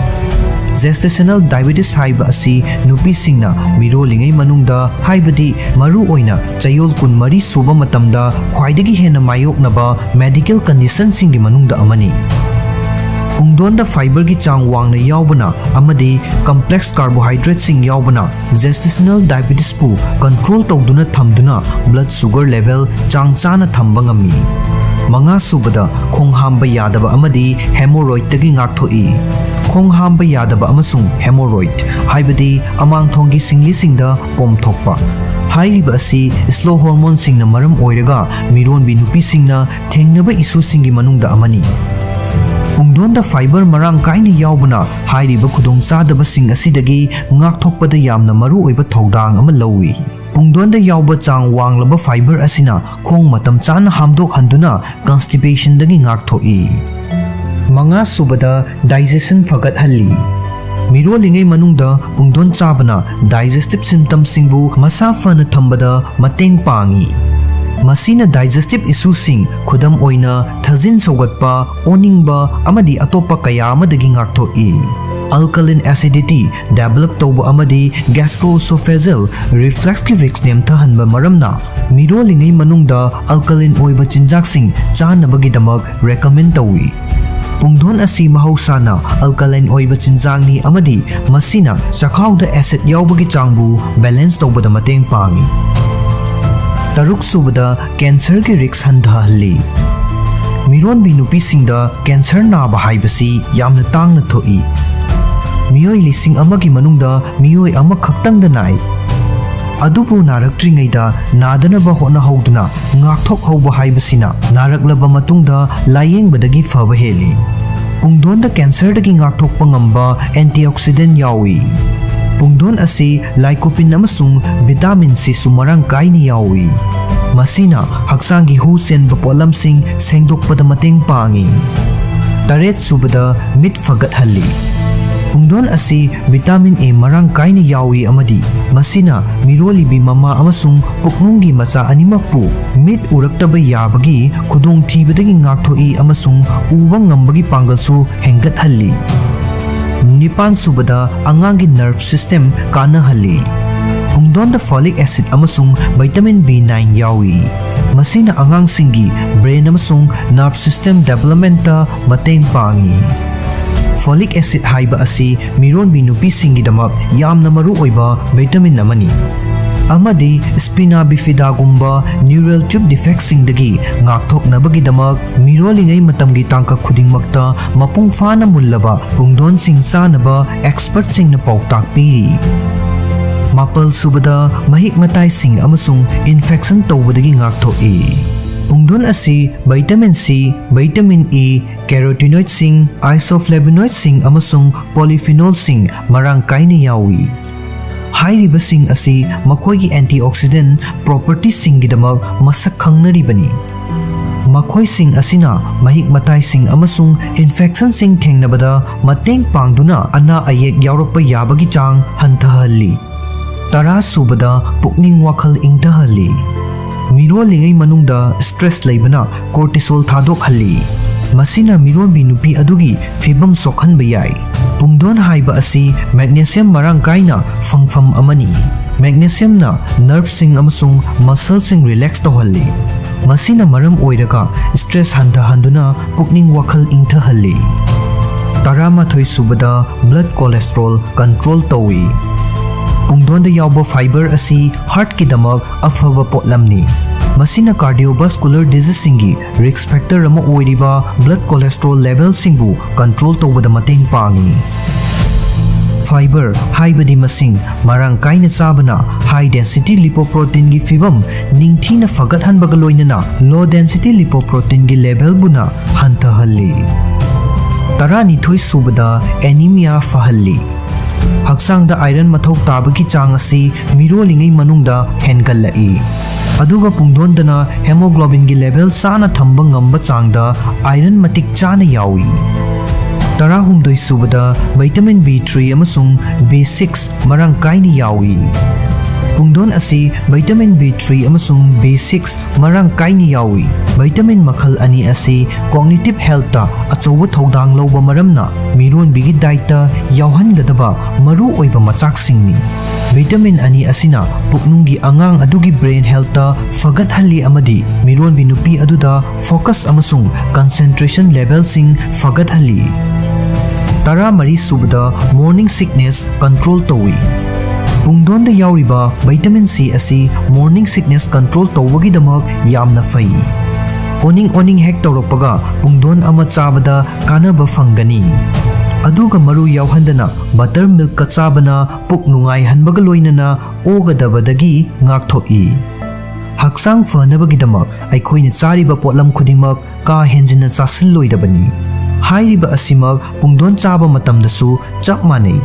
Gestational diabetes ꯍꯥꯏꯕ ꯑꯁꯤ ꯅꯨꯄꯤꯁꯤꯡꯅ ꯃꯤꯔꯣꯜꯂꯤꯉꯩ ꯃꯅꯨꯡꯗ, ꯍꯥꯏꯕꯗꯤ ꯃꯔꯨꯑꯣꯏꯅ ꯆꯌꯣꯜ ꯀꯨꯟꯃꯔꯤ ꯁꯨꯕ ꯃꯇꯝꯗ ꯈ꯭ꯋꯥꯏꯗꯒꯤ ꯍꯦꯟꯅ ꯃꯥꯌꯣꯛꯅꯕ medical conditionꯁꯤꯡꯒꯤ ꯃꯅꯨꯡꯗ ꯑꯃꯅꯤ꯫ ꯄꯨꯡꯗꯣꯟꯗ fiberꯒꯤ ꯆꯥꯡ ꯋꯥꯡꯅ ꯌꯥꯎꯕꯅ ꯑꯃꯗꯤ complex carbohydrateꯁꯤꯡ ꯌꯥꯎꯕꯅ gestational diabetesꯄꯨ control ꯇꯧꯗꯨꯅ ꯊꯝꯗꯨꯅ blood sugar level ꯆꯥꯡ ꯆꯥꯅ ꯊꯝꯕ ꯉꯝꯃꯤ꯫ ꯃꯉꯥꯁꯨꯕꯗ, ꯈꯣꯡ ꯍꯥꯝꯕ ꯌꯥꯗꯕ ꯑꯃꯗꯤ hemorrhoidꯇꯒꯤ ꯉꯥꯛꯊꯣꯛꯏ꯫ ꯈꯣꯡ ꯍꯥꯝꯕ ꯌꯥꯗꯕ ꯑꯃꯁꯨꯡ hemorrhoid, ꯍꯥꯏꯕꯗꯤ ꯑꯃꯥꯡꯊꯣꯡꯒꯤ ꯁꯤꯡꯂꯤꯁꯤꯡꯗ ꯄꯣꯝꯊꯣꯛꯄ, ꯍꯥꯏꯔꯤꯕ ꯑꯁꯤ slow hormoneꯁꯤꯡꯅ ꯃꯔꯝ ꯑꯣꯏꯔꯒ ꯃꯤꯔꯣꯟꯕꯤ ꯅꯨꯄꯤꯁꯤꯡꯅ ꯊꯦꯡꯅꯕ issueꯁꯤꯡꯒꯤ ꯃꯅꯨꯡꯗ ꯑꯃꯅꯤ꯫ ꯄꯨꯡꯗꯣꯟꯗ fiber ꯃꯔꯥꯡ ꯀꯥꯏꯅ ꯌꯥꯎꯕꯅ ꯍꯥꯏꯔꯤꯕ ꯈꯨꯗꯣꯡꯆꯥꯗꯕꯁꯤꯡ ꯑꯁꯤꯗꯒꯤ ꯉꯥꯛꯊꯣꯛꯄꯗ ꯌꯥꯝꯅ ꯃꯔꯨꯑꯣꯏꯕ ꯊꯧꯗꯥꯡ ꯑꯃ ꯂꯧꯏ꯫ ꯄꯨꯡꯗꯣꯟꯗ ꯌꯥꯎꯕ ꯆꯥꯡ ꯋꯥꯡꯂꯕ fiber ꯑꯁꯤꯅ ꯈꯣꯡ ꯃꯇꯝ ꯆꯥꯅ ꯍꯥꯝꯗꯣꯛꯍꯟꯗꯨꯅ constipationꯗꯒꯤ ꯉꯥꯛꯊꯣꯛꯏ꯫ ꯃꯉꯥꯁꯨꯕꯗ, digestion ꯐꯒꯠꯍꯜꯂꯤ꯫ ꯃꯤꯔꯣꯜꯂꯤꯉꯩ ꯃꯅꯨꯡꯗ ꯄꯨꯡꯗꯣꯟ ꯆꯥꯕꯅ digestive systemꯁꯤꯡꯕꯨ ꯃꯁꯥ ꯐꯅ ꯊꯝꯕꯗ ꯃꯇꯦꯡ ꯄꯥꯡꯏ꯫ ꯃꯁꯤꯅ digestive issueꯁꯤꯡ, ꯈꯨꯗꯝ ꯑꯣꯏꯅ ꯊꯥꯖꯤꯟ ꯁꯧꯒꯠꯄ, ꯑꯣꯅꯤꯡꯕ, ꯑꯃꯗꯤ ꯑꯇꯣꯞꯄ ꯀꯌꯥ ꯑꯃꯗꯒꯤ ꯉꯥꯛꯊꯣꯛꯏ꯫ Alkaline acidity develop ꯇꯧꯕ ꯑꯃꯗꯤ gastroesophageal refluxꯀꯤ risk ꯅꯦꯝꯊꯍꯟꯕ ꯃꯔꯝꯅ ꯃꯤꯔꯣꯜꯂꯤꯉꯩ ꯃꯅꯨꯡꯗ alkaline ꯑꯣꯏꯕ ꯆꯤꯟꯖꯥꯛꯁꯤꯡ ꯆꯥꯅꯕꯒꯤꯗꯃꯛ recommend ꯇꯧꯏ꯫ ꯄꯨꯡꯗꯣꯟ ꯑꯁꯤ ꯃꯍꯧꯁꯥꯅ alkaline ꯑꯣꯏꯕ ꯆꯤꯟꯖꯥꯛꯅꯤ ꯑꯃꯗꯤ ꯃꯁꯤꯅ ꯆꯈꯥꯎꯗ acid ꯌꯥꯎꯕꯒꯤ ꯆꯥꯡꯕꯨ balance ꯇꯧꯕꯗ ꯃꯇꯦꯡ ꯄꯥꯡꯏ꯫ ꯇꯔꯨꯛꯁꯨꯕꯗ, cancerꯒꯤ risk ꯍꯟꯊꯍꯜꯂꯤ꯫ ꯃꯤꯔꯣꯟꯕꯤ ꯅꯨꯄꯤꯁꯤꯡꯗ cancer ꯅꯥꯕ ꯍꯥꯏꯕꯁꯤ ꯌꯥꯝꯅ ꯇꯥꯡꯅ ꯊꯣꯛꯏ꯫ ꯃꯤꯑꯣꯏ ꯂꯤꯁꯤꯡ ꯑꯃꯒꯤ ꯃꯅꯨꯡꯗ ꯃꯤꯑꯣꯏ ꯑꯃꯈꯛꯇꯪꯗ ꯅꯥꯏ꯫ ꯑꯗꯨꯕꯨ ꯅꯥꯔꯛꯇ꯭ꯔꯤꯉꯩꯗ ꯅꯥꯗꯅꯕ ꯍꯣꯠꯅꯍꯧꯗꯨꯅ ꯉꯥꯛꯊꯣꯛꯍꯧꯕ ꯍꯥꯏꯕꯁꯤꯅ ꯅꯥꯔꯛꯂꯕ ꯃꯇꯨꯡꯗ ꯂꯥꯌꯦꯡꯕꯗꯒꯤ ꯐꯕ ꯍꯦꯜꯂꯤ꯫ ꯄꯨꯡꯗꯣꯟꯗ ꯀꯦꯟꯁꯔꯗꯒꯤ ꯉꯥꯛꯊꯣꯛꯄ ꯉꯝꯕ antioxidant ꯌꯥꯎꯏ꯫ ꯄꯨꯡꯗꯣꯟ ꯑꯁꯤ lycopene ꯑꯃꯁꯨꯡ vitamin Cꯁꯨ ꯃꯔꯥꯡ ꯀꯥꯏꯅ ꯌꯥꯎꯏ꯫ ꯃꯁꯤꯅ ꯍꯛꯆꯥꯡꯒꯤ ꯍꯨ ꯆꯦꯟꯕ ꯄꯣꯠꯂꯝꯁꯤꯡ ꯁꯦꯡꯗꯣꯛꯄꯗ ꯃꯇꯦꯡ ꯄꯥꯡꯏ꯫ ꯇꯔꯦꯠ ꯁꯨꯕꯗ, ꯃꯤꯠ ꯐꯒꯠꯍꯜꯂꯤ꯫ ꯄꯨꯡꯗꯣꯟ ꯑꯁꯤ vitamin A ꯃꯔꯥꯡ ꯀꯥꯏꯅ ꯌꯥꯎꯏ ꯑꯃꯗꯤ ꯃꯁꯤꯅ ꯃꯤꯔꯣꯜꯂꯤꯕꯤ ꯃꯃꯥ ꯑꯃꯁꯨꯡ ꯄꯨꯛꯅꯨꯡꯒꯤ ꯃꯆꯥ ꯑꯅꯤꯃꯛꯄꯨ ꯃꯤꯠ ꯎꯔꯛꯇꯕ ꯌꯥꯕꯒꯤ ꯈꯨꯗꯣꯡꯊꯤꯕꯗꯒꯤ ꯉꯥꯛꯊꯣꯛꯏ ꯑꯃꯁꯨꯡ ꯎꯕ ꯉꯝꯕꯒꯤ ꯄꯥꯡꯒꯜꯁꯨ ꯍꯦꯟꯒꯠꯍꯜꯂꯤ꯫ ꯅꯤꯄꯥꯟ ꯁꯨꯕꯗ, ꯑꯉꯥꯡꯒꯤ nerve system ꯀꯥꯟꯅꯍꯜꯂꯤ꯫ ꯄꯨꯡꯗꯣꯟꯗ folic acid ꯑꯃꯁꯨꯡ vitamin B nine ꯌꯥꯎꯏ꯫ ꯃꯁꯤꯅ ꯑꯉꯥꯡꯁꯤꯡꯒꯤ brain ꯑꯃꯁꯨꯡ nerve system developmentꯇ ꯃꯇꯦꯡ ꯄꯥꯡꯏ꯫ Folic acid ꯍꯥꯏꯕ ꯑꯁꯤ ꯃꯤꯔꯣꯟꯕꯤ ꯅꯨꯄꯤꯁꯤꯡꯒꯤꯗꯃꯛ ꯌꯥꯝꯅ ꯃꯔꯨꯑꯣꯏꯕ vitamin ꯑꯃꯅꯤ, ꯑꯃꯗꯤ spina bifidaꯒꯨꯝꯕ neural tube defectꯁꯤꯡꯗꯒꯤ ꯉꯥꯛꯊꯣꯛꯅꯕꯒꯤꯗꯃꯛ ꯃꯤꯔꯣꯜꯂꯤꯉꯩ ꯃꯇꯝꯒꯤ ꯇꯥꯡꯀꯛ ꯈꯨꯗꯤꯡꯃꯛꯇ ꯃꯄꯨꯡ ꯐꯥꯅ ꯃꯨꯜꯂꯕ ꯄꯨꯡꯗꯣꯟꯁꯤꯡ ꯆꯥꯅꯕ expertꯁꯤꯡꯅ ꯄꯥꯎꯇꯥꯛ ꯄꯤꯔꯤ꯫ ꯃꯥꯄꯜ ꯁꯨꯕꯗ, ꯃꯍꯤꯛ ꯃꯇꯥꯏꯁꯤꯡ ꯑꯃꯁꯨꯡ infection ꯇꯧꯕꯗꯒꯤ ꯉꯥꯛꯊꯣꯛꯏ꯫ ꯄꯨꯡꯗꯣꯟ ꯑꯁꯤ vitamin C, vitamin E, carotenoidꯁꯤꯡ, isoflavonoidꯁꯤꯡ ꯑꯃꯁꯨꯡ polyphenolꯁꯤꯡ ꯃꯔꯥꯡ ꯀꯥꯏꯅ ꯌꯥꯎꯏ꯫ ꯍꯥꯏꯔꯤꯕꯁꯤꯡ ꯑꯁꯤ ꯃꯈꯣꯏꯒꯤ antioxidant propertyꯁꯤꯡꯒꯤꯗꯃꯛ ꯃꯁꯛ ꯈꯪꯅꯔꯤꯕꯅꯤ꯫ ꯃꯈꯣꯏꯁꯤꯡ ꯑꯁꯤꯅ ꯃꯍꯤꯛ ꯃꯇꯥꯏꯁꯤꯡ ꯑꯃꯁꯨꯡ infectionꯁꯤꯡ ꯊꯦꯡꯅꯕꯗ ꯃꯇꯦꯡ ꯄꯥꯡꯗꯨꯅ ꯑꯅꯥ ꯑꯌꯦꯛ ꯌꯥꯎꯔꯛꯄ ꯌꯥꯕꯒꯤ ꯆꯥꯡ ꯍꯟꯊꯍꯜꯂꯤ꯫ ꯇꯔꯥ ꯁꯨꯕꯗ, ꯄꯨꯛꯅꯤꯡ ꯋꯥꯈꯜ ꯏꯪꯊꯍꯜꯂꯤ꯫ ꯃꯤꯔꯣꯜꯂꯤꯉꯩ ꯃꯅꯨꯡꯗ stress ꯂꯩꯕꯅ cortisol ꯊꯥꯗꯣꯛꯍꯜꯂꯤ꯫ ꯃꯁꯤꯅ ꯃꯤꯔꯣꯟꯕꯤ ꯅꯨꯄꯤ ꯑꯗꯨꯒꯤ ꯐꯤꯕꯝ ꯁꯣꯛꯍꯟꯕ ꯌꯥꯏ꯫ ꯄꯨꯡꯗꯣꯟ ꯍꯥꯏꯕ ꯑꯁꯤ magnesium ꯃꯔꯥꯡ ꯀꯥꯏꯅ ꯐꯪꯐꯝ ꯑꯃꯅꯤ꯫ Magnesiumꯅ nerveꯁꯤꯡ ꯑꯃꯁꯨꯡ muscleꯁꯤꯡ relax ꯇꯧꯍꯜꯂꯤ꯫ ꯃꯁꯤꯅ ꯃꯔꯝ ꯑꯣꯏꯔꯒ stress ꯍꯟꯊꯍꯟꯗꯨꯅ ꯄꯨꯛꯅꯤꯡ ꯋꯥꯈꯜ ꯏꯪꯊꯍꯜꯂꯤ꯫ ꯇꯔꯥꯃꯥꯊꯣꯏ ꯁꯨꯕꯗ, blood cholesterol control ꯇꯧꯏ꯫ ꯄꯨꯡꯗꯣꯟꯗ ꯌꯥꯎꯕ fiber ꯑꯁꯤ heartꯀꯤꯗꯃꯛ ꯑꯐꯕ ꯄꯣꯠꯂꯝꯅꯤ꯫ ꯃꯁꯤꯅ cardiovascular diseaseꯁꯤꯡꯒꯤ risk factor ꯑꯃ ꯑꯣꯏꯔꯤꯕ blood cholesterol levelꯁꯤꯡꯕꯨ control ꯇꯧꯕꯗ ꯃꯇꯦꯡ ꯄꯥꯡꯏ꯫ Fiber ꯍꯥꯏꯕꯗꯤ ꯃꯁꯤꯡ ꯃꯔꯥꯡ ꯀꯥꯏꯅ ꯆꯥꯕꯅ high density lipoproteinꯒꯤ ꯐꯤꯕꯝ ꯅꯤꯡꯊꯤꯅ ꯐꯒꯠꯍꯟꯕꯒ ꯂꯣꯏꯅꯅ low density lipoproteinꯒꯤ levelꯕꯨꯅ ꯍꯟꯊꯍꯜꯂꯤ꯫ ꯇꯔꯥꯅꯤꯊꯣꯏ ꯁꯨꯕꯗ anemia ꯐꯍꯜꯂꯤ꯫ ꯍꯛꯆꯥꯡꯗ iron ꯃꯊꯧ ꯇꯥꯕꯒꯤ ꯆꯥꯡ ꯑꯁꯤ ꯃꯤꯔꯣꯜꯂꯤꯉꯩ ꯃꯅꯨꯡꯗ ꯍꯦꯟꯒꯠꯂꯛꯏ꯫ ꯑꯗꯨꯒ ꯄꯨꯡꯗꯣꯟꯗꯅ hemoglobinꯒꯤ level ꯆꯥꯅ ꯊꯝꯕ ꯉꯝꯕ ꯆꯥꯡꯗ iron ꯃꯇꯤꯛ ꯆꯥꯅ ꯌꯥꯎꯏ꯫ ꯇꯔꯥꯍꯨꯝꯗꯣꯏ ꯁꯨꯕꯗ vitamin B three ꯑꯃꯁꯨꯡ B six ꯃꯔꯥꯡ ꯀꯥꯏꯅ ꯌꯥꯎꯏ꯫ ꯄꯨꯡꯗꯣꯟ ꯑꯁꯤ vitamin B three ꯑꯃꯁꯨꯡ B six ꯃꯔꯥꯡ ꯀꯥꯏꯅ ꯌꯥꯎꯏ꯫ Vitamin ꯃꯈꯜ ꯑꯅꯤ ꯑꯁꯤ cognitive healthꯇ ꯑꯆꯧꯕ ꯊꯧꯗꯥꯡ ꯂꯧꯕ ꯃꯔꯝꯅ ꯃꯤꯔꯣꯟꯕꯤꯒꯤ dietꯇ ꯌꯥꯎꯍꯟꯒꯗꯕ ꯃꯔꯨ ꯑꯣꯏꯕ ꯃꯆꯥꯛꯁꯤꯡꯅꯤ꯫ Vitamin ꯑꯅꯤ ꯑꯁꯤꯅ ꯄꯨꯛꯅꯨꯡꯒꯤ ꯑꯉꯥꯡ ꯑꯗꯨꯒꯤ brain healthꯇ ꯐꯒꯠꯍꯜꯂꯤ ꯑꯃꯗꯤ ꯃꯤꯔꯣꯟꯕꯤ ꯅꯨꯄꯤ ꯑꯗꯨꯗ focus ꯑꯃꯁꯨꯡ concentration levelꯁꯤꯡ ꯐꯒꯠꯍꯜꯂꯤ꯫ ꯇꯔꯥꯃꯔꯤ ꯁꯨꯕꯗ morning sickness control ꯇꯧꯏ꯫ ꯄꯨꯡꯗꯣꯟꯗ ꯌꯥꯎꯔꯤꯕ vitamin C ꯑꯁꯤ morning sickness control ꯇꯧꯕꯒꯤꯗꯃꯛ ꯌꯥꯝꯅ ꯐꯩ꯫ ꯑꯣꯅꯤꯡ ꯑꯣꯅꯤꯡ ꯍꯦꯛ ꯇꯧꯔꯛꯄꯒ ꯄꯨꯡꯗꯣꯟ ꯑꯃ ꯆꯥꯕꯗ ꯀꯥꯟꯅꯕ ꯐꯪꯒꯅꯤ꯫ ꯑꯗꯨꯒ ꯃꯔꯨ ꯌꯥꯎꯍꯟꯗꯅ buttermilkꯀ ꯆꯥꯕꯅ ꯄꯨꯛ ꯅꯨꯡꯉꯥꯏꯍꯟꯕꯒ ꯂꯣꯏꯅꯅ ꯑꯣꯒꯗꯕꯗꯒꯤ ꯉꯥꯛꯊꯣꯛꯏ꯫ ꯍꯛꯆꯥꯡ ꯐꯅꯕꯒꯤꯗꯃꯛ ꯑꯩꯈꯣꯏꯅ ꯆꯥꯔꯤꯕ ꯄꯣꯠꯂꯝ ꯈꯨꯗꯤꯡꯃꯛ ꯀꯥ ꯍꯦꯟꯖꯤꯟꯅ ꯆꯥꯁꯤꯜꯂꯣꯏꯗꯕꯅꯤ꯫ ꯍꯥꯏꯔꯤꯕ ꯑꯁꯤꯃꯛ ꯄꯨꯡꯗꯣꯟ ꯆꯥꯕ ꯃꯇꯝꯗꯁꯨ ꯆꯞ ꯃꯥꯟꯅꯩ,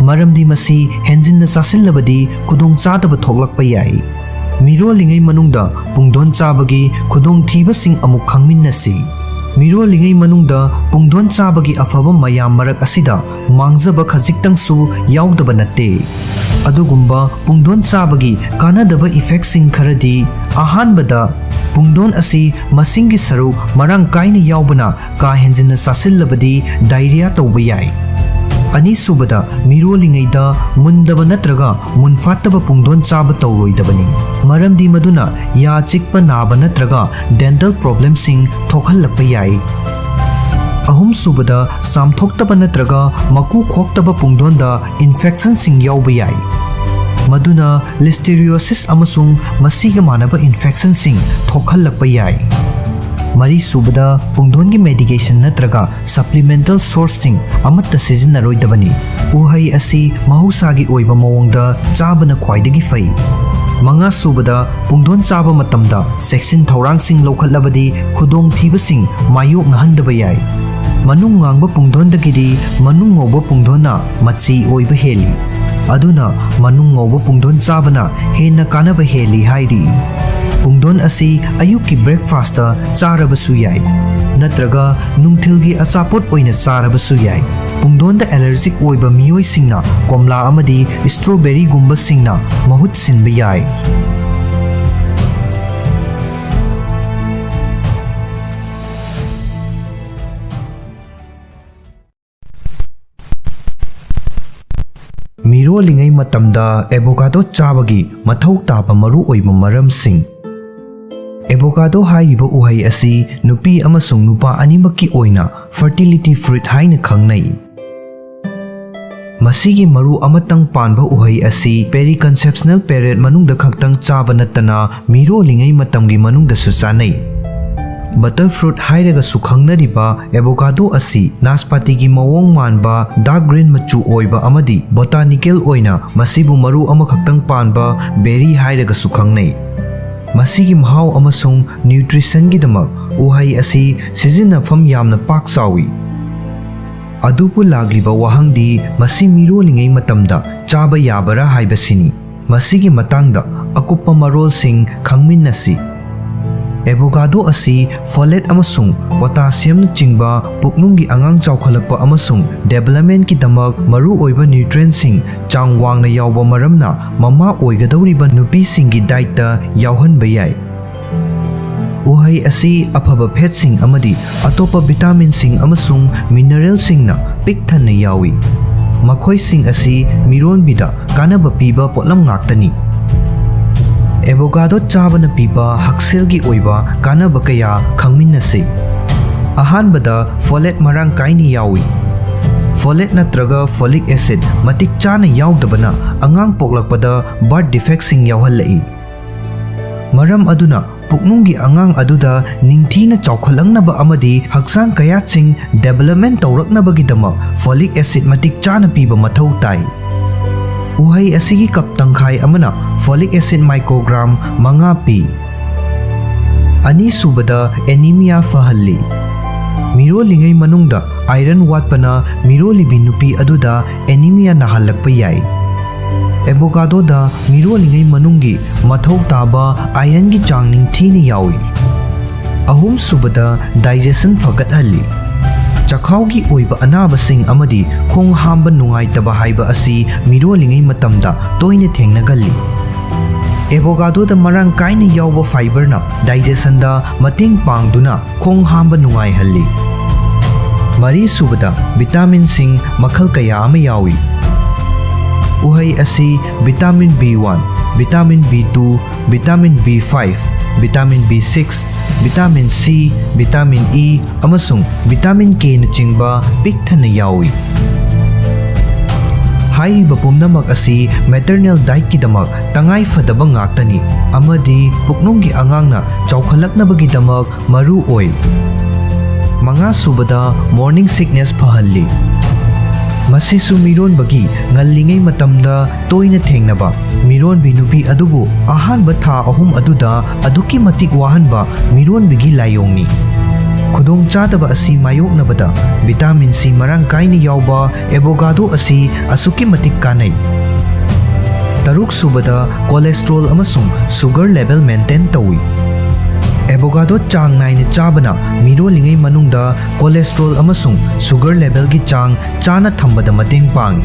ꯃꯔꯝꯗꯤ ꯃꯁꯤ ꯍꯦꯟꯖꯤꯟꯅ ꯆꯥꯁꯤꯜꯂꯕꯗꯤ ꯈꯨꯗꯣꯡꯆꯥꯗꯕ ꯊꯣꯛꯂꯛꯄ ꯌꯥꯏ꯫ ꯃꯤꯔꯣꯜꯂꯤꯉꯩ ꯃꯅꯨꯡꯗ ꯄꯨꯡꯗꯣꯟ ꯆꯥꯕꯒꯤ ꯈꯨꯗꯣꯡꯊꯤꯕꯁꯤꯡ ꯑꯃꯨꯛ ꯈꯪꯃꯤꯟꯅꯁꯤ꯫ ꯃꯤꯔꯣꯜꯂꯤꯉꯩ ꯃꯅꯨꯡꯗ ꯄꯨꯡꯗꯣꯟ ꯆꯥꯕꯒꯤ ꯑꯐꯕ ꯃꯌꯥꯝ ꯃꯔꯛ ꯑꯁꯤꯗ ꯃꯥꯡꯖꯕ ꯈꯖꯤꯛꯇꯪꯁꯨ ꯌꯥꯎꯗꯕ ꯅꯠꯇꯦ꯫ ꯑꯗꯨꯒꯨꯝꯕ ꯄꯨꯡꯗꯣꯟ ꯆꯥꯕꯒꯤ ꯀꯥꯟꯅꯗꯕ effectꯁꯤꯡ ꯈꯔꯗꯤ, ꯑꯍꯥꯟꯕꯗ, ꯄꯨꯡꯗꯣꯟ ꯑꯁꯤ ꯃꯁꯤꯡꯒꯤ ꯁꯔꯨꯛ ꯃꯔꯥꯡ ꯀꯥꯏꯅ ꯌꯥꯎꯕꯅ ꯀꯥ ꯍꯦꯟꯖꯤꯟꯅ ꯆꯥꯁꯤꯜꯂꯕꯗꯤ diarrhea ꯇꯧꯕ ꯌꯥꯏ꯫ ꯑꯅꯤꯁꯨꯕꯗ, ꯃꯤꯔꯣꯜꯂꯤꯉꯩꯗ ꯃꯨꯟꯗꯕ ꯅꯠꯇ꯭ꯔꯒ ꯃꯨꯟꯐꯥꯠꯇꯕ ꯄꯨꯡꯗꯣꯟ ꯆꯥꯕ ꯇꯧꯔꯣꯏꯗꯕꯅꯤ, ꯃꯔꯝꯗꯤ ꯃꯗꯨꯅ ꯌꯥ ꯆꯤꯛꯄ ꯅꯥꯕ ꯅꯠꯇ꯭ꯔꯒ dental problemꯁꯤꯡ ꯊꯣꯛꯍꯜꯂꯛꯄ ꯌꯥꯏ꯫ ꯑꯍꯨꯝꯁꯨꯕꯗ, ꯆꯥꯝꯊꯣꯛꯇꯕ ꯅꯠꯇ꯭ꯔꯒ ꯃꯀꯨ ꯈꯣꯛꯇꯕ ꯄꯨꯡꯗꯣꯟꯗ infectionꯁꯤꯡ ꯌꯥꯎꯕ ꯌꯥꯏ, ꯃꯗꯨꯅ listeriosis ꯑꯃꯁꯨꯡ ꯃꯁꯤꯒ ꯃꯥꯟꯅꯕ infectionꯁꯤꯡ ꯊꯣꯛꯍꯜꯂꯛꯄ ꯌꯥꯏ꯫ ꯃꯔꯤꯁꯨꯕꯗ, ꯄꯨꯡꯗꯣꯟꯒꯤ medication ꯅꯠꯇ꯭ꯔꯒ supplemental sourceꯁꯤꯡ ꯑꯃꯠꯇ ꯁꯤꯖꯤꯟꯅꯔꯣꯏꯗꯕꯅꯤ꯫ ꯎꯍꯩ ꯑꯁꯤ ꯃꯍꯧꯁꯥꯒꯤ ꯑꯣꯏꯕ ꯃꯑꯣꯡꯗ ꯆꯥꯕꯅ ꯈ꯭ꯋꯥꯏꯗꯒꯤ ꯐꯩ꯫ ꯃꯉꯥꯁꯨꯕꯗ, ꯄꯨꯡꯗꯣꯟ ꯆꯥꯕ ꯃꯇꯝꯗ ꯆꯦꯛꯁꯤꯟ ꯊꯧꯔꯥꯡꯁꯤꯡ ꯂꯧꯈꯠꯂꯕꯗꯤ ꯈꯨꯗꯣꯡꯊꯤꯕꯁꯤꯡ ꯃꯥꯌꯣꯛꯅꯍꯟꯗꯕ ꯌꯥꯏ꯫ ꯃꯅꯨꯡ ꯉꯥꯡꯕ ꯄꯨꯡꯗꯣꯟꯗꯒꯤꯗꯤ ꯃꯅꯨꯡ ꯉꯧꯕ ꯄꯨꯡꯗꯣꯟꯅ ꯃꯆꯤ ꯑꯣꯏꯕ ꯍꯦꯜꯂꯤ꯫ ꯑꯗꯨꯅ ꯃꯅꯨꯡ ꯉꯧꯕ ꯄꯨꯡꯗꯣꯟ ꯆꯥꯕꯅ ꯍꯦꯟꯅ ꯀꯥꯟꯅꯕ ꯍꯦꯜꯂꯤ ꯍꯥꯏꯔꯤ꯫ ꯄꯨꯡꯗꯣꯟ ꯑꯁꯤ ꯑꯌꯨꯛꯀꯤ breakfastꯇ ꯆꯥꯔꯕꯁꯨ ꯌꯥꯏ, ꯅꯠꯇ꯭ꯔꯒ ꯅꯨꯡꯊꯤꯜꯒꯤ ꯑꯆꯥꯄꯣꯠ ꯑꯣꯏꯅ ꯆꯥꯔꯕꯁꯨ ꯌꯥꯏ꯫ ꯄꯨꯡꯗꯣꯟꯗ allergic ꯑꯣꯏꯕ ꯃꯤꯑꯣꯏꯁꯤꯡꯅ ꯀꯣꯝꯂꯥ ꯑꯃꯗꯤ strawberryꯒꯨꯝꯕꯁꯤꯡꯅ ꯃꯍꯨꯠ ꯁꯤꯟꯕ ꯌꯥꯏ꯫ ꯃꯤꯔꯣꯜꯂꯤꯉꯩ ꯃꯇꯝꯗ avocado ꯆꯥꯕꯒꯤ ꯃꯊꯧ ꯇꯥꯕ ꯃꯔꯨꯑꯣꯏꯕ ꯃꯔꯝꯁꯤꯡ꯫ Avocado ꯍꯥꯏꯔꯤꯕ ꯎꯍꯩ ꯑꯁꯤ ꯅꯨꯄꯤ ꯑꯃꯁꯨꯡ ꯅꯨꯄꯥ ꯑꯅꯤꯃꯛꯀꯤ ꯑꯣꯏꯅ fertility fruit ꯍꯥꯏꯅ ꯈꯪꯅꯩ꯫ ꯃꯁꯤꯒꯤ ꯃꯔꯨ ꯑꯃꯇꯪ ꯄꯥꯟꯕ ꯎꯍꯩ ꯑꯁꯤ periconceptional period ꯃꯅꯨꯡꯗ ꯈꯛꯇꯪ ꯆꯥꯕ ꯅꯠꯇꯅ ꯃꯤꯔꯣꯜꯂꯤꯉꯩ ꯃꯇꯝꯒꯤ ꯃꯅꯨꯡꯗꯁꯨ ꯆꯥꯅꯩ꯫ Butter fruit ꯍꯥꯏꯔꯒꯁꯨ ꯈꯪꯅꯔꯤꯕ avocado ꯑꯁꯤ ꯅꯥꯁꯄꯥꯇꯤꯒꯤ ꯃꯑꯣꯡ ꯃꯥꯟꯕ dark green ꯃꯆꯨ ꯑꯣꯏꯕ ꯑꯃꯗꯤ botanical ꯑꯣꯏꯅ ꯃꯁꯤꯕꯨ ꯃꯔꯨ ꯑꯃꯈꯛꯇꯪ ꯄꯥꯟꯕ berry ꯍꯥꯏꯔꯒꯁꯨ ꯈꯪꯅꯩ꯫ ꯃꯁꯤꯒꯤ ꯃꯍꯥꯎ ꯑꯃꯁꯨꯡ nutritionꯒꯤꯗꯃꯛ ꯎꯍꯩ ꯑꯁꯤ ꯁꯤꯖꯤꯟꯅꯐꯝ ꯌꯥꯝꯅ ꯄꯥꯛ ꯆꯥꯎꯏ꯫ ꯑꯗꯨꯕꯨ ꯂꯥꯛꯂꯤꯕ ꯋꯥꯍꯪꯗꯤ ꯃꯁꯤ ꯃꯤꯔꯣꯜꯂꯤꯉꯩ ꯃꯇꯝꯗ ꯆꯥꯕ ꯌꯥꯕꯔꯥ ꯍꯥꯏꯕꯁꯤꯅꯤ꯫ ꯃꯁꯤꯒꯤ ꯃꯇꯥꯡꯗ ꯑꯀꯨꯞꯄ ꯃꯔꯣꯜꯁꯤꯡ ꯈꯪꯃꯤꯟꯅꯁꯤ꯫ Avocado ꯑꯁꯤ folate ꯑꯃꯁꯨꯡ potassiumꯅꯆꯤꯡꯕ ꯄꯨꯛꯅꯨꯡꯒꯤ ꯑꯉꯥꯡ ꯆꯥꯎꯈꯠꯂꯛꯄ ꯑꯃꯁꯨꯡ developmentꯀꯤꯗꯃꯛ ꯃꯔꯨꯑꯣꯏꯕ nutrientꯁꯤꯡ ꯆꯥꯡ ꯋꯥꯡꯅ ꯌꯥꯎꯕ ꯃꯔꯝꯅ ꯃꯃꯥ ꯑꯣꯏꯒꯗꯧꯔꯤꯕ ꯅꯨꯄꯤꯁꯤꯡꯒꯤ dietꯇ ꯌꯥꯎꯍꯟꯕ ꯌꯥꯏ꯫ ꯎꯍꯩ ꯑꯁꯤ ꯑꯐꯕ fatꯁꯤꯡ ꯑꯃꯗꯤ ꯑꯇꯣꯞꯄ vitaminꯁꯤꯡ ꯑꯃꯁꯨꯡ mineralꯁꯤꯡꯅ ꯄꯤꯛ ꯊꯟꯅ ꯌꯥꯎꯏ꯫ ꯃꯈꯣꯏꯁꯤꯡ ꯑꯁꯤ ꯃꯤꯔꯣꯟꯕꯤꯗ ꯀꯥꯟꯅꯕ ꯄꯤꯕ ꯄꯣꯠꯂꯝ ꯉꯥꯛꯇꯅꯤ꯫ Avocado ꯆꯥꯕꯅ ꯄꯤꯕ ꯍꯛꯁꯦꯜꯒꯤ ꯑꯣꯏꯕ ꯀꯥꯟꯅꯕ ꯀꯌꯥ ꯈꯪꯃꯤꯟꯅꯁꯤ꯫ ꯑꯍꯥꯟꯕꯗ, folate ꯃꯔꯥꯡ ꯀꯥꯏꯅ ꯌꯥꯎꯏ꯫ Folate ꯅꯠꯇ꯭ꯔꯒ folic acid ꯃꯇꯤꯛ ꯆꯥꯅ ꯌꯥꯎꯗꯕꯅ ꯑꯉꯥꯡ ꯄꯣꯛꯂꯛꯄꯗ birth defectꯁꯤꯡ ꯌꯥꯎꯍꯜꯂꯛꯏ꯫ ꯃꯔꯝ ꯑꯗꯨꯅ ꯄꯨꯛꯅꯨꯡꯒꯤ ꯑꯉꯥꯡ ꯑꯗꯨꯗ ꯅꯤꯡꯊꯤꯅ ꯆꯥꯎꯈꯠꯂꯛꯅꯕ ꯑꯃꯗꯤ ꯍꯛꯆꯥꯡ ꯀꯌꯥꯠꯁꯤꯡ development ꯇꯧꯔꯛꯅꯕꯒꯤꯗꯃꯛ folic acid ꯃꯇꯤꯛ ꯆꯥꯅ ꯄꯤꯕ ꯃꯊꯧ ꯇꯥꯏ꯫ ꯎꯍꯩ ꯑꯁꯤꯒꯤ ꯀꯞ ꯇꯪꯈꯥꯏ ꯑꯃꯅ folic acid microgram ꯃꯉꯥ ꯄꯤ꯫ ꯑꯅꯤꯁꯨꯕꯗ, anemia ꯐꯍꯜꯂꯤ꯫ ꯃꯤꯔꯣꯜꯂꯤꯉꯩ ꯃꯅꯨꯡꯗ iron ꯋꯥꯠꯄꯅ ꯃꯤꯔꯣꯜꯂꯤꯕꯤ ꯅꯨꯄꯤ ꯑꯗꯨꯗ anemia ꯅꯥꯍꯜꯂꯛꯄ ꯌꯥꯏ꯫ ꯑꯦꯕꯣꯀꯥꯗꯣꯗ ꯃꯤꯔꯣꯜꯂꯤꯉꯩ ꯃꯅꯨꯡꯒꯤ ꯃꯊꯧ ꯇꯥꯕ ironꯒꯤ ꯆꯥꯡ ꯅꯤꯡꯊꯤꯅ ꯌꯥꯎꯏ꯫ ꯑꯍꯨꯝꯁꯨꯕꯗ, digestion ꯐꯒꯠꯍꯜꯂꯤ꯫ ꯆꯈꯥꯎꯒꯤ ꯑꯣꯏꯕ ꯑꯅꯥꯕꯁꯤꯡ ꯑꯃꯗꯤ ꯈꯣꯡ ꯍꯥꯝꯕ ꯅꯨꯡꯉꯥꯏꯇꯕ ꯍꯥꯏꯕ ꯑꯁꯤ ꯃꯤꯔꯣꯜꯂꯤꯉꯩ ꯃꯇꯝꯗ ꯇꯣꯏꯅ ꯊꯦꯡꯅꯒꯜꯂꯤ꯫ ꯑꯦꯕꯣꯀꯥꯗꯣꯗ ꯃꯔꯥꯡ ꯀꯥꯏꯅ ꯌꯥꯎꯕ fiberꯅ digestionꯗ ꯃꯇꯦꯡ ꯄꯥꯡꯗꯨꯅ ꯈꯣꯡ ꯍꯥꯝꯕ ꯅꯨꯡꯉꯥꯏꯍꯜꯂꯤ꯫ ꯃꯔꯤꯁꯨꯕꯗ, vitaminꯁꯤꯡ ꯃꯈꯜ ꯀꯌꯥ ꯑꯃ ꯌꯥꯎꯏ꯫ ꯎꯍꯩ ꯑꯁꯤ vitamin B one, vitamin B two, vitamin B five, vitamin B six, vitamin C, vitamin E ꯑꯃꯁꯨꯡ vitamin Kꯅꯆꯤꯡꯕ ꯄꯤꯛ ꯊꯟꯅ ꯌꯥꯎꯏ꯫ ꯍꯥꯏꯔꯤꯕ ꯄꯨꯝꯅꯃꯛ ꯑꯁꯤ maternal dietꯀꯤꯗꯃꯛ ꯇꯉꯥꯏ ꯐꯗꯕ ꯉꯥꯛꯇꯅꯤ ꯑꯃꯗꯤ ꯄꯨꯛꯅꯨꯡꯒꯤ ꯑꯉꯥꯡꯅ ꯆꯥꯎꯈꯠꯂꯛꯅꯕꯒꯤꯗꯃꯛ ꯃꯔꯨ ꯑꯣꯏ꯫ ꯃꯉꯥꯁꯨꯕꯗ, morning sickness ꯐꯍꯜꯂꯤ꯫ ꯃꯁꯤꯁꯨ ꯃꯤꯔꯣꯟꯕꯒꯤ ꯉꯜꯂꯤꯉꯩ ꯃꯇꯝꯗ ꯇꯣꯏꯅ ꯊꯦꯡꯅꯕ ꯃꯤꯔꯣꯟꯕꯤ ꯅꯨꯄꯤ ꯑꯗꯨꯕꯨ ꯑꯍꯥꯟꯕ ꯊꯥ ꯑꯍꯨꯝ ꯑꯗꯨꯗ ꯑꯗꯨꯛꯀꯤ ꯃꯇꯤꯛ ꯋꯥꯍꯟꯕ ꯃꯤꯔꯣꯟꯕꯤꯒꯤ ꯂꯥꯏꯑꯣꯡꯅꯤ꯫ ꯈꯨꯗꯣꯡꯆꯥꯗꯕ ꯑꯁꯤ ꯃꯥꯌꯣꯛꯅꯕꯗ vitamin C ꯃꯔꯥꯡ ꯀꯥꯏꯅ ꯌꯥꯎꯕ ꯑꯦꯕꯣꯀꯥꯗꯣ ꯑꯁꯤ ꯑꯁꯨꯛꯀꯤ ꯃꯇꯤꯛ ꯀꯥꯟꯅꯩ꯫ ꯇꯔꯨꯛꯁꯨꯕꯗ, cholesterol ꯑꯃꯁꯨꯡ sugar level maintain ꯇꯧꯏ꯫ ꯑꯦꯕꯣꯀꯥꯗꯣ ꯆꯥꯡ ꯅꯥꯏꯅ ꯆꯥꯕꯅ ꯃꯤꯔꯣꯜꯂꯤꯉꯩ ꯃꯅꯨꯡꯗ cholesterol ꯑꯃꯁꯨꯡ sugar levelꯒꯤ ꯆꯥꯡ ꯆꯥꯅ ꯊꯝꯕꯗ ꯃꯇꯦꯡ ꯄꯥꯡꯏ꯫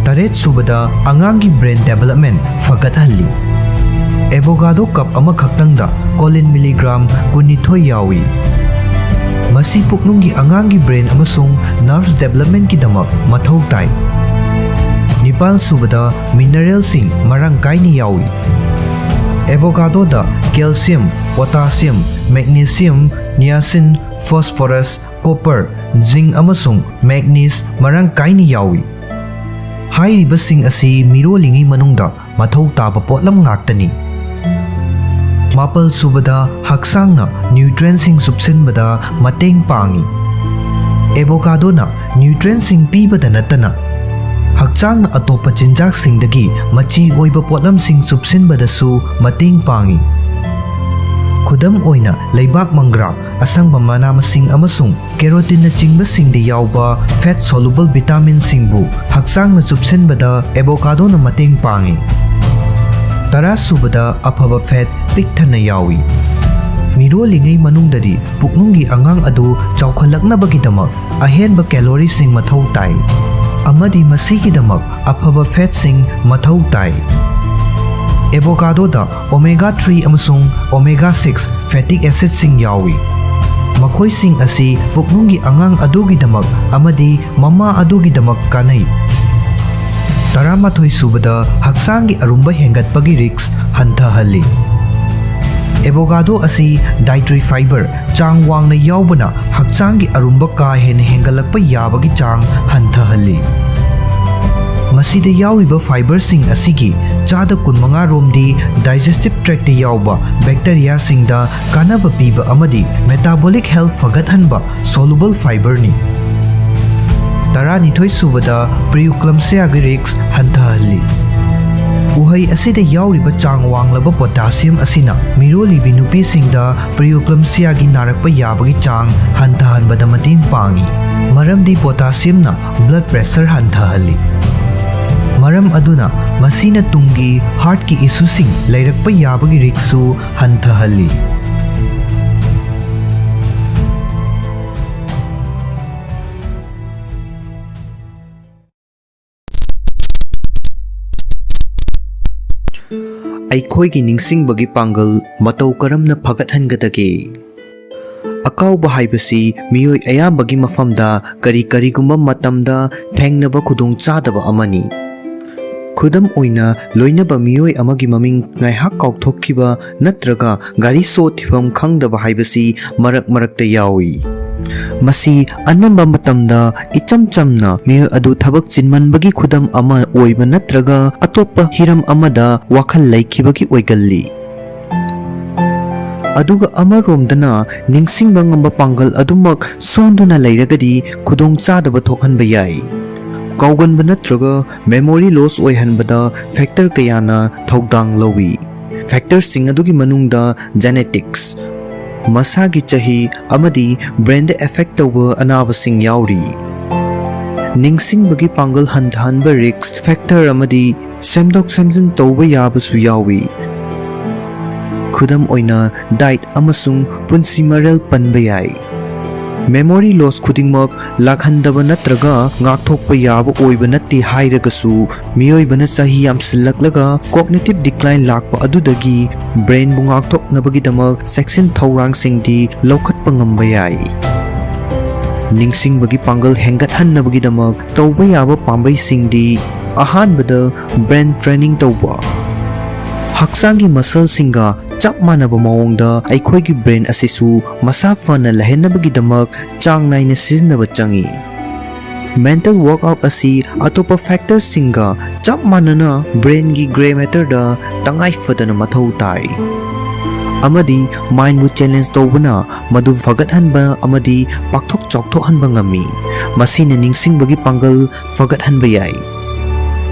ꯇꯔꯦꯠꯁꯨꯕꯗ, ꯑꯉꯥꯡꯒꯤ brain development ꯐꯒꯠꯍꯜꯂꯤ꯫ ꯑꯦꯕꯣꯀꯥꯗꯣ ꯀꯞ ꯑꯃꯈꯛꯇꯪꯗ choline milligram ꯀꯨꯟꯅꯤꯊꯣꯏ ꯌꯥꯎꯏ꯫ ꯃꯁꯤ ꯄꯨꯛꯅꯨꯡꯒꯤ ꯑꯉꯥꯡꯒꯤ brain ꯑꯃꯁꯨꯡ nerves developmentꯀꯤꯗꯃꯛ ꯃꯊꯧ ꯇꯥꯏ꯫ ꯅꯤꯄꯥꯜꯁꯨꯕꯗ, mineralꯁꯤꯡ ꯃꯔꯥꯡ ꯀꯥꯏꯅ ꯌꯥꯎꯏ꯫ ꯑꯦꯕꯣꯀꯥꯗꯣꯗ calcium, potassium, magnesium, niacin, phosphorus, copper, zinc ꯑꯃꯁꯨꯡ manganese ꯃꯔꯥꯡ ꯀꯥꯏꯅ ꯌꯥꯎꯏ꯫ ꯍꯥꯏꯔꯤꯕꯁꯤꯡ ꯑꯁꯤ ꯃꯤꯔꯣꯜꯂꯤꯉꯩ ꯃꯅꯨꯡꯗ ꯃꯊꯧ ꯇꯥꯕ ꯄꯣꯠꯂꯝ ꯉꯥꯛꯇꯅꯤ꯫ ꯃꯥꯄꯜ ꯁꯨꯕꯗ, ꯍꯛꯆꯥꯡꯅ ꯅ꯭ꯌꯨꯇ꯭ꯔꯦꯟꯁꯤꯡ ꯆꯨꯞꯁꯤꯟꯕꯗ ꯃꯇꯦꯡ ꯄꯥꯡꯏ꯫ ꯑꯦꯕꯣꯀꯥꯗꯣꯅ ꯅ꯭ꯌꯨꯇ꯭ꯔꯦꯟꯁꯤꯡ ꯄꯤꯕꯗ ꯅꯠꯇꯅ ꯍꯛꯆꯥꯡꯅ ꯑꯇꯣꯞꯄ ꯆꯤꯟꯖꯥꯛꯁꯤꯡꯗꯒꯤ ꯃꯆꯤ ꯑꯣꯏꯕ ꯄꯣꯠꯂꯝꯁꯤꯡ ꯆꯨꯞꯁꯤꯟꯕꯗꯁꯨ ꯃꯇꯦꯡ ꯄꯥꯡꯏ꯫ ꯈꯨꯗꯝ ꯑꯣꯏꯅ, ꯂꯩꯕꯥꯛ ꯃꯪꯒ꯭ꯔꯥ, ꯑꯁꯪꯕ ꯃꯅꯥ ꯃꯁꯤꯡ ꯑꯃꯁꯨꯡ ꯀꯦꯔꯣꯇꯤꯟꯅꯆꯤꯡꯕꯁꯤꯡꯗ ꯌꯥꯎꯕ fat soluble vitaminꯁꯤꯡꯕꯨ ꯍꯛꯆꯥꯡꯅ ꯆꯨꯞꯁꯤꯟꯕꯗ ꯑꯦꯕꯣꯀꯥꯗꯣꯅ ꯃꯇꯦꯡ ꯄꯥꯡꯏ꯫ ꯇꯔꯥꯁꯨꯕꯗ, ꯑꯐꯕ fat ꯄꯤꯛ ꯊꯟꯅ ꯌꯥꯎꯏ꯫ ꯃꯤꯔꯣꯜꯂꯤꯉꯩ ꯃꯅꯨꯡꯗꯗꯤ ꯄꯨꯛꯅꯨꯡꯒꯤ ꯑꯉꯥꯡ ꯑꯗꯨ ꯆꯥꯎꯈꯠꯂꯛꯅꯕꯒꯤꯗꯃꯛ ꯑꯍꯦꯟꯕ ꯀꯦꯂꯣꯔꯤꯁꯤꯡ ꯃꯊꯧ ꯇꯥꯏ, ꯑꯃꯗꯤ ꯃꯁꯤꯒꯤꯗꯃꯛ ꯑꯐꯕ fatꯁꯤꯡ ꯃꯊꯧ ꯇꯥꯏ꯫ ꯑꯦꯕꯣꯀꯥꯗꯣꯗ omega three ꯑꯃꯁꯨꯡ omega six fatty acidꯁꯤꯡ ꯌꯥꯎꯏ꯫ ꯃꯈꯣꯏꯁꯤꯡ ꯑꯁꯤ ꯄꯨꯛꯅꯨꯡꯒꯤ ꯑꯉꯥꯡ ꯑꯗꯨꯒꯤꯗꯃꯛ ꯑꯃꯗꯤ ꯃꯃꯥ ꯑꯗꯨꯒꯤꯗꯃꯛ ꯀꯥꯟꯅꯩ꯫ ꯇꯔꯥꯃꯥꯊꯣꯏ ꯁꯨꯕꯗ, ꯍꯛꯆꯥꯡꯒꯤ ꯑꯔꯨꯝꯕ ꯍꯦꯟꯒꯠꯄꯒꯤ risk ꯍꯟꯊꯍꯜꯂꯤ꯫ ꯑꯦꯕꯣꯀꯥꯗꯣ ꯑꯁꯤ dietary fiber ꯆꯥꯡ ꯋꯥꯡꯅ ꯌꯥꯎꯕꯅ ꯍꯛꯆꯥꯡꯒꯤ ꯑꯔꯨꯝꯕ ꯀꯥ ꯍꯦꯟꯅ ꯍꯦꯟꯒꯠꯂꯛꯄ ꯌꯥꯕꯒꯤ ꯆꯥꯡ ꯍꯟꯊꯍꯜꯂꯤ꯫ ꯃꯁꯤꯗ ꯌꯥꯎꯔꯤꯕ fiberꯁꯤꯡ ꯑꯁꯤꯒꯤ ꯆꯥꯗ ꯀꯨꯟꯃꯉꯥ ꯔꯣꯝꯗꯤ digestive tractꯇ ꯌꯥꯎꯕ bacteriaꯁꯤꯡꯗ ꯀꯥꯟꯅꯕ ꯄꯤꯕ ꯑꯃꯗꯤ metabolic health ꯐꯒꯠꯍꯟꯕ soluble fiberꯅꯤ꯫ ꯇꯔꯥꯅꯤꯊꯣꯏ ꯁꯨꯕꯗ, preeclampsiaꯒꯤ risk ꯍꯟꯊꯍꯜꯂꯤ꯫ ꯎꯍꯩ ꯑꯁꯤꯗ ꯌꯥꯎꯔꯤꯕ ꯆꯥꯡ ꯋꯥꯡꯂꯕ potassium ꯑꯁꯤꯅ ꯃꯤꯔꯣꯜꯂꯤꯕꯤ ꯅꯨꯄꯤꯁꯤꯡꯗ preeclampsiaꯒꯤ ꯅꯥꯔꯛꯄ ꯌꯥꯕꯒꯤ ꯆꯥꯡ ꯍꯟꯊꯍꯟꯕꯗ ꯃꯇꯦꯡ ꯄꯥꯡꯏ, ꯃꯔꯝꯗꯤ potassiumꯅ blood pressure ꯍꯟꯊꯍꯜꯂꯤ꯫ ꯃꯔꯝ ꯑꯗꯨꯅ ꯃꯁꯤꯅ ꯇꯨꯡꯒꯤ heartꯀꯤ issueꯁꯤꯡ ꯂꯩꯔꯛꯄ ꯌꯥꯕꯒꯤ riskꯁꯨ ꯍꯟꯊꯍꯜꯂꯤ꯫ ꯑꯩꯈꯣꯏꯒꯤ ꯅꯤꯡꯁꯤꯡꯕꯒꯤ ꯄꯥꯡꯒꯜ ꯃꯇꯧ ꯀꯔꯝꯅ ꯐꯒꯠꯍꯟꯒꯗꯒꯦ? ꯑꯀꯥꯎꯕ ꯍꯥꯏꯕꯁꯤ ꯃꯤꯑꯣꯏ ꯑꯌꯥꯝꯕꯒꯤ ꯃꯐꯝꯗ ꯀꯔꯤ ꯀꯔꯤꯒꯨꯝꯕ ꯃꯇꯝꯗ ꯊꯦꯡꯅꯕ ꯈꯨꯗꯣꯡꯆꯥꯗꯕ ꯑꯃꯅꯤ꯫ ꯈꯨꯗꯝ ꯑꯣꯏꯅ, ꯂꯣꯏꯅꯕ ꯃꯤꯑꯣꯏ ꯑꯃꯒꯤ ꯃꯃꯤꯡ ꯉꯥꯏꯍꯥꯛ ꯀꯥꯎꯊꯣꯛꯈꯤꯕ ꯅꯠꯇ꯭ꯔꯒ ꯒꯥꯔꯤ ꯁꯣ ꯊꯤꯐꯝ ꯈꯪꯗꯕ ꯍꯥꯏꯕꯁꯤ ꯃꯔꯛ ꯃꯔꯛꯇ ꯌꯥꯎꯏ꯫ ꯃꯁꯤ ꯑꯅꯝꯕ ꯃꯇꯝꯗ ꯏꯆꯝ ꯆꯝꯅ ꯃꯤꯑꯣꯏ ꯑꯗꯨ ꯊꯕꯛ ꯆꯤꯟꯃꯟꯕꯒꯤ ꯈꯨꯗꯝ ꯑꯃ ꯑꯣꯏꯕ ꯅꯠꯇ꯭ꯔꯒ ꯑꯇꯣꯞꯄ ꯍꯤꯔꯝ ꯑꯃꯗ ꯋꯥꯈꯜ ꯂꯩꯈꯤꯕꯒꯤ ꯑꯣꯏꯒꯜꯂꯤ꯫ ꯑꯗꯨꯒ ꯑꯃꯔꯣꯝꯗꯅ ꯅꯤꯡꯁꯤꯡꯕ ꯉꯝꯕ ꯄꯥꯡꯒꯜ ꯑꯗꯨꯃꯛ ꯁꯣꯟꯗꯨꯅ ꯂꯩꯔꯒꯗꯤ ꯈꯨꯗꯣꯡꯆꯥꯗꯕ ꯊꯣꯛꯍꯟꯕ ꯌꯥꯏ꯫ ꯀꯥꯎꯒꯟꯕ ꯅꯠꯇ꯭ꯔꯒ memory loss ꯑꯣꯏꯍꯟꯕꯗ factor ꯀꯌꯥꯅ ꯊꯧꯗꯥꯡ ꯂꯧꯏ꯫ Factorꯁꯤꯡ ꯑꯗꯨꯒꯤ ꯃꯅꯨꯡꯗ genetics, ꯃꯁꯥꯒꯤ ꯆꯍꯤ ꯑꯃꯗꯤ brainꯗ effect ꯇꯧꯕ ꯑꯅꯥꯕꯁꯤꯡ ꯌꯥꯎꯔꯤ꯫ ꯅꯤꯡꯁꯤꯡꯕꯒꯤ ꯄꯥꯡꯒꯜ ꯍꯟꯊꯍꯟꯕ risk factor ꯑꯃꯗꯤ ꯁꯦꯝꯗꯣꯛ ꯁꯦꯝꯖꯤꯟ ꯇꯧꯕ ꯌꯥꯕꯁꯨ ꯌꯥꯎꯏ꯫ ꯈꯨꯗꯝ ꯑꯣꯏꯅ, diet ꯑꯃꯁꯨꯡ ꯄꯨꯟꯁꯤ ꯃꯔꯦꯜ ꯄꯟꯕ ꯌꯥꯏ꯫ Memory loss ꯈꯨꯗꯤꯡꯃꯛ ꯂꯥꯛꯍꯟꯗꯕ ꯅꯠꯇ꯭ꯔꯒ ꯉꯥꯛꯊꯣꯛꯄ ꯌꯥꯕ ꯑꯣꯏꯕ ꯅꯠꯇꯦ ꯍꯥꯏꯔꯒꯁꯨ, ꯃꯤꯑꯣꯏꯕꯅ ꯆꯍꯤ ꯌꯥꯝꯁꯤꯜꯂꯛꯂꯒ cognitive decline ꯂꯥꯛꯄ ꯑꯗꯨꯗꯒꯤ brainꯕꯨ ꯉꯥꯛꯊꯣꯛꯅꯕꯒꯤꯗꯃꯛ ꯆꯦꯛꯁꯤꯟ ꯊꯧꯔꯥꯡꯁꯤꯡꯗꯤ ꯂꯧꯈꯠꯄ ꯉꯝꯕ ꯌꯥꯏ꯫ ꯅꯤꯡꯁꯤꯡꯕꯒꯤ ꯄꯥꯡꯒꯜ ꯍꯦꯟꯒꯠꯍꯟꯅꯕꯒꯤꯗꯃꯛ ꯇꯧꯕ ꯌꯥꯕ ꯄꯥꯝꯕꯩꯁꯤꯡꯗꯤ, ꯑꯍꯥꯟꯕꯗ, brain training ꯇꯧꯕ꯫ ꯍꯛꯆꯥꯡꯒꯤ muscleꯁꯤꯡꯒ ꯆꯞ ꯃꯥꯟꯅꯕ ꯃꯑꯣꯡꯗ ꯑꯩꯈꯣꯏꯒꯤ brain ꯑꯁꯤꯁꯨ ꯃꯁꯥ ꯐꯅ ꯂꯩꯍꯟꯅꯕꯒꯤꯗꯃꯛ ꯆꯥꯡ ꯅꯥꯏꯅ ꯁꯤꯖꯤꯟꯅꯕ ꯆꯪꯏ꯫ Mental workout ꯑꯁꯤ ꯑꯇꯣꯞꯄ factorꯁꯤꯡꯒ ꯆꯞ ꯃꯥꯟꯅꯅ brainꯒꯤ grey matterꯗ ꯇꯉꯥꯏ ꯐꯗꯅ ꯃꯊꯧ ꯇꯥꯏ꯫ ꯑꯃꯗꯤ mindꯕꯨ challenge ꯇꯧꯕꯅ ꯃꯗꯨ ꯐꯒꯠꯍꯟꯕ ꯑꯃꯗꯤ ꯄꯥꯛꯊꯣꯛ ꯆꯥꯎꯊꯣꯛꯍꯟꯕ ꯉꯝꯃꯤ꯫ ꯃꯁꯤꯅ ꯅꯤꯡꯁꯤꯡꯕꯒꯤ ꯄꯥꯡꯒꯜ ꯐꯒꯠꯍꯟꯕ ꯌꯥꯏ꯫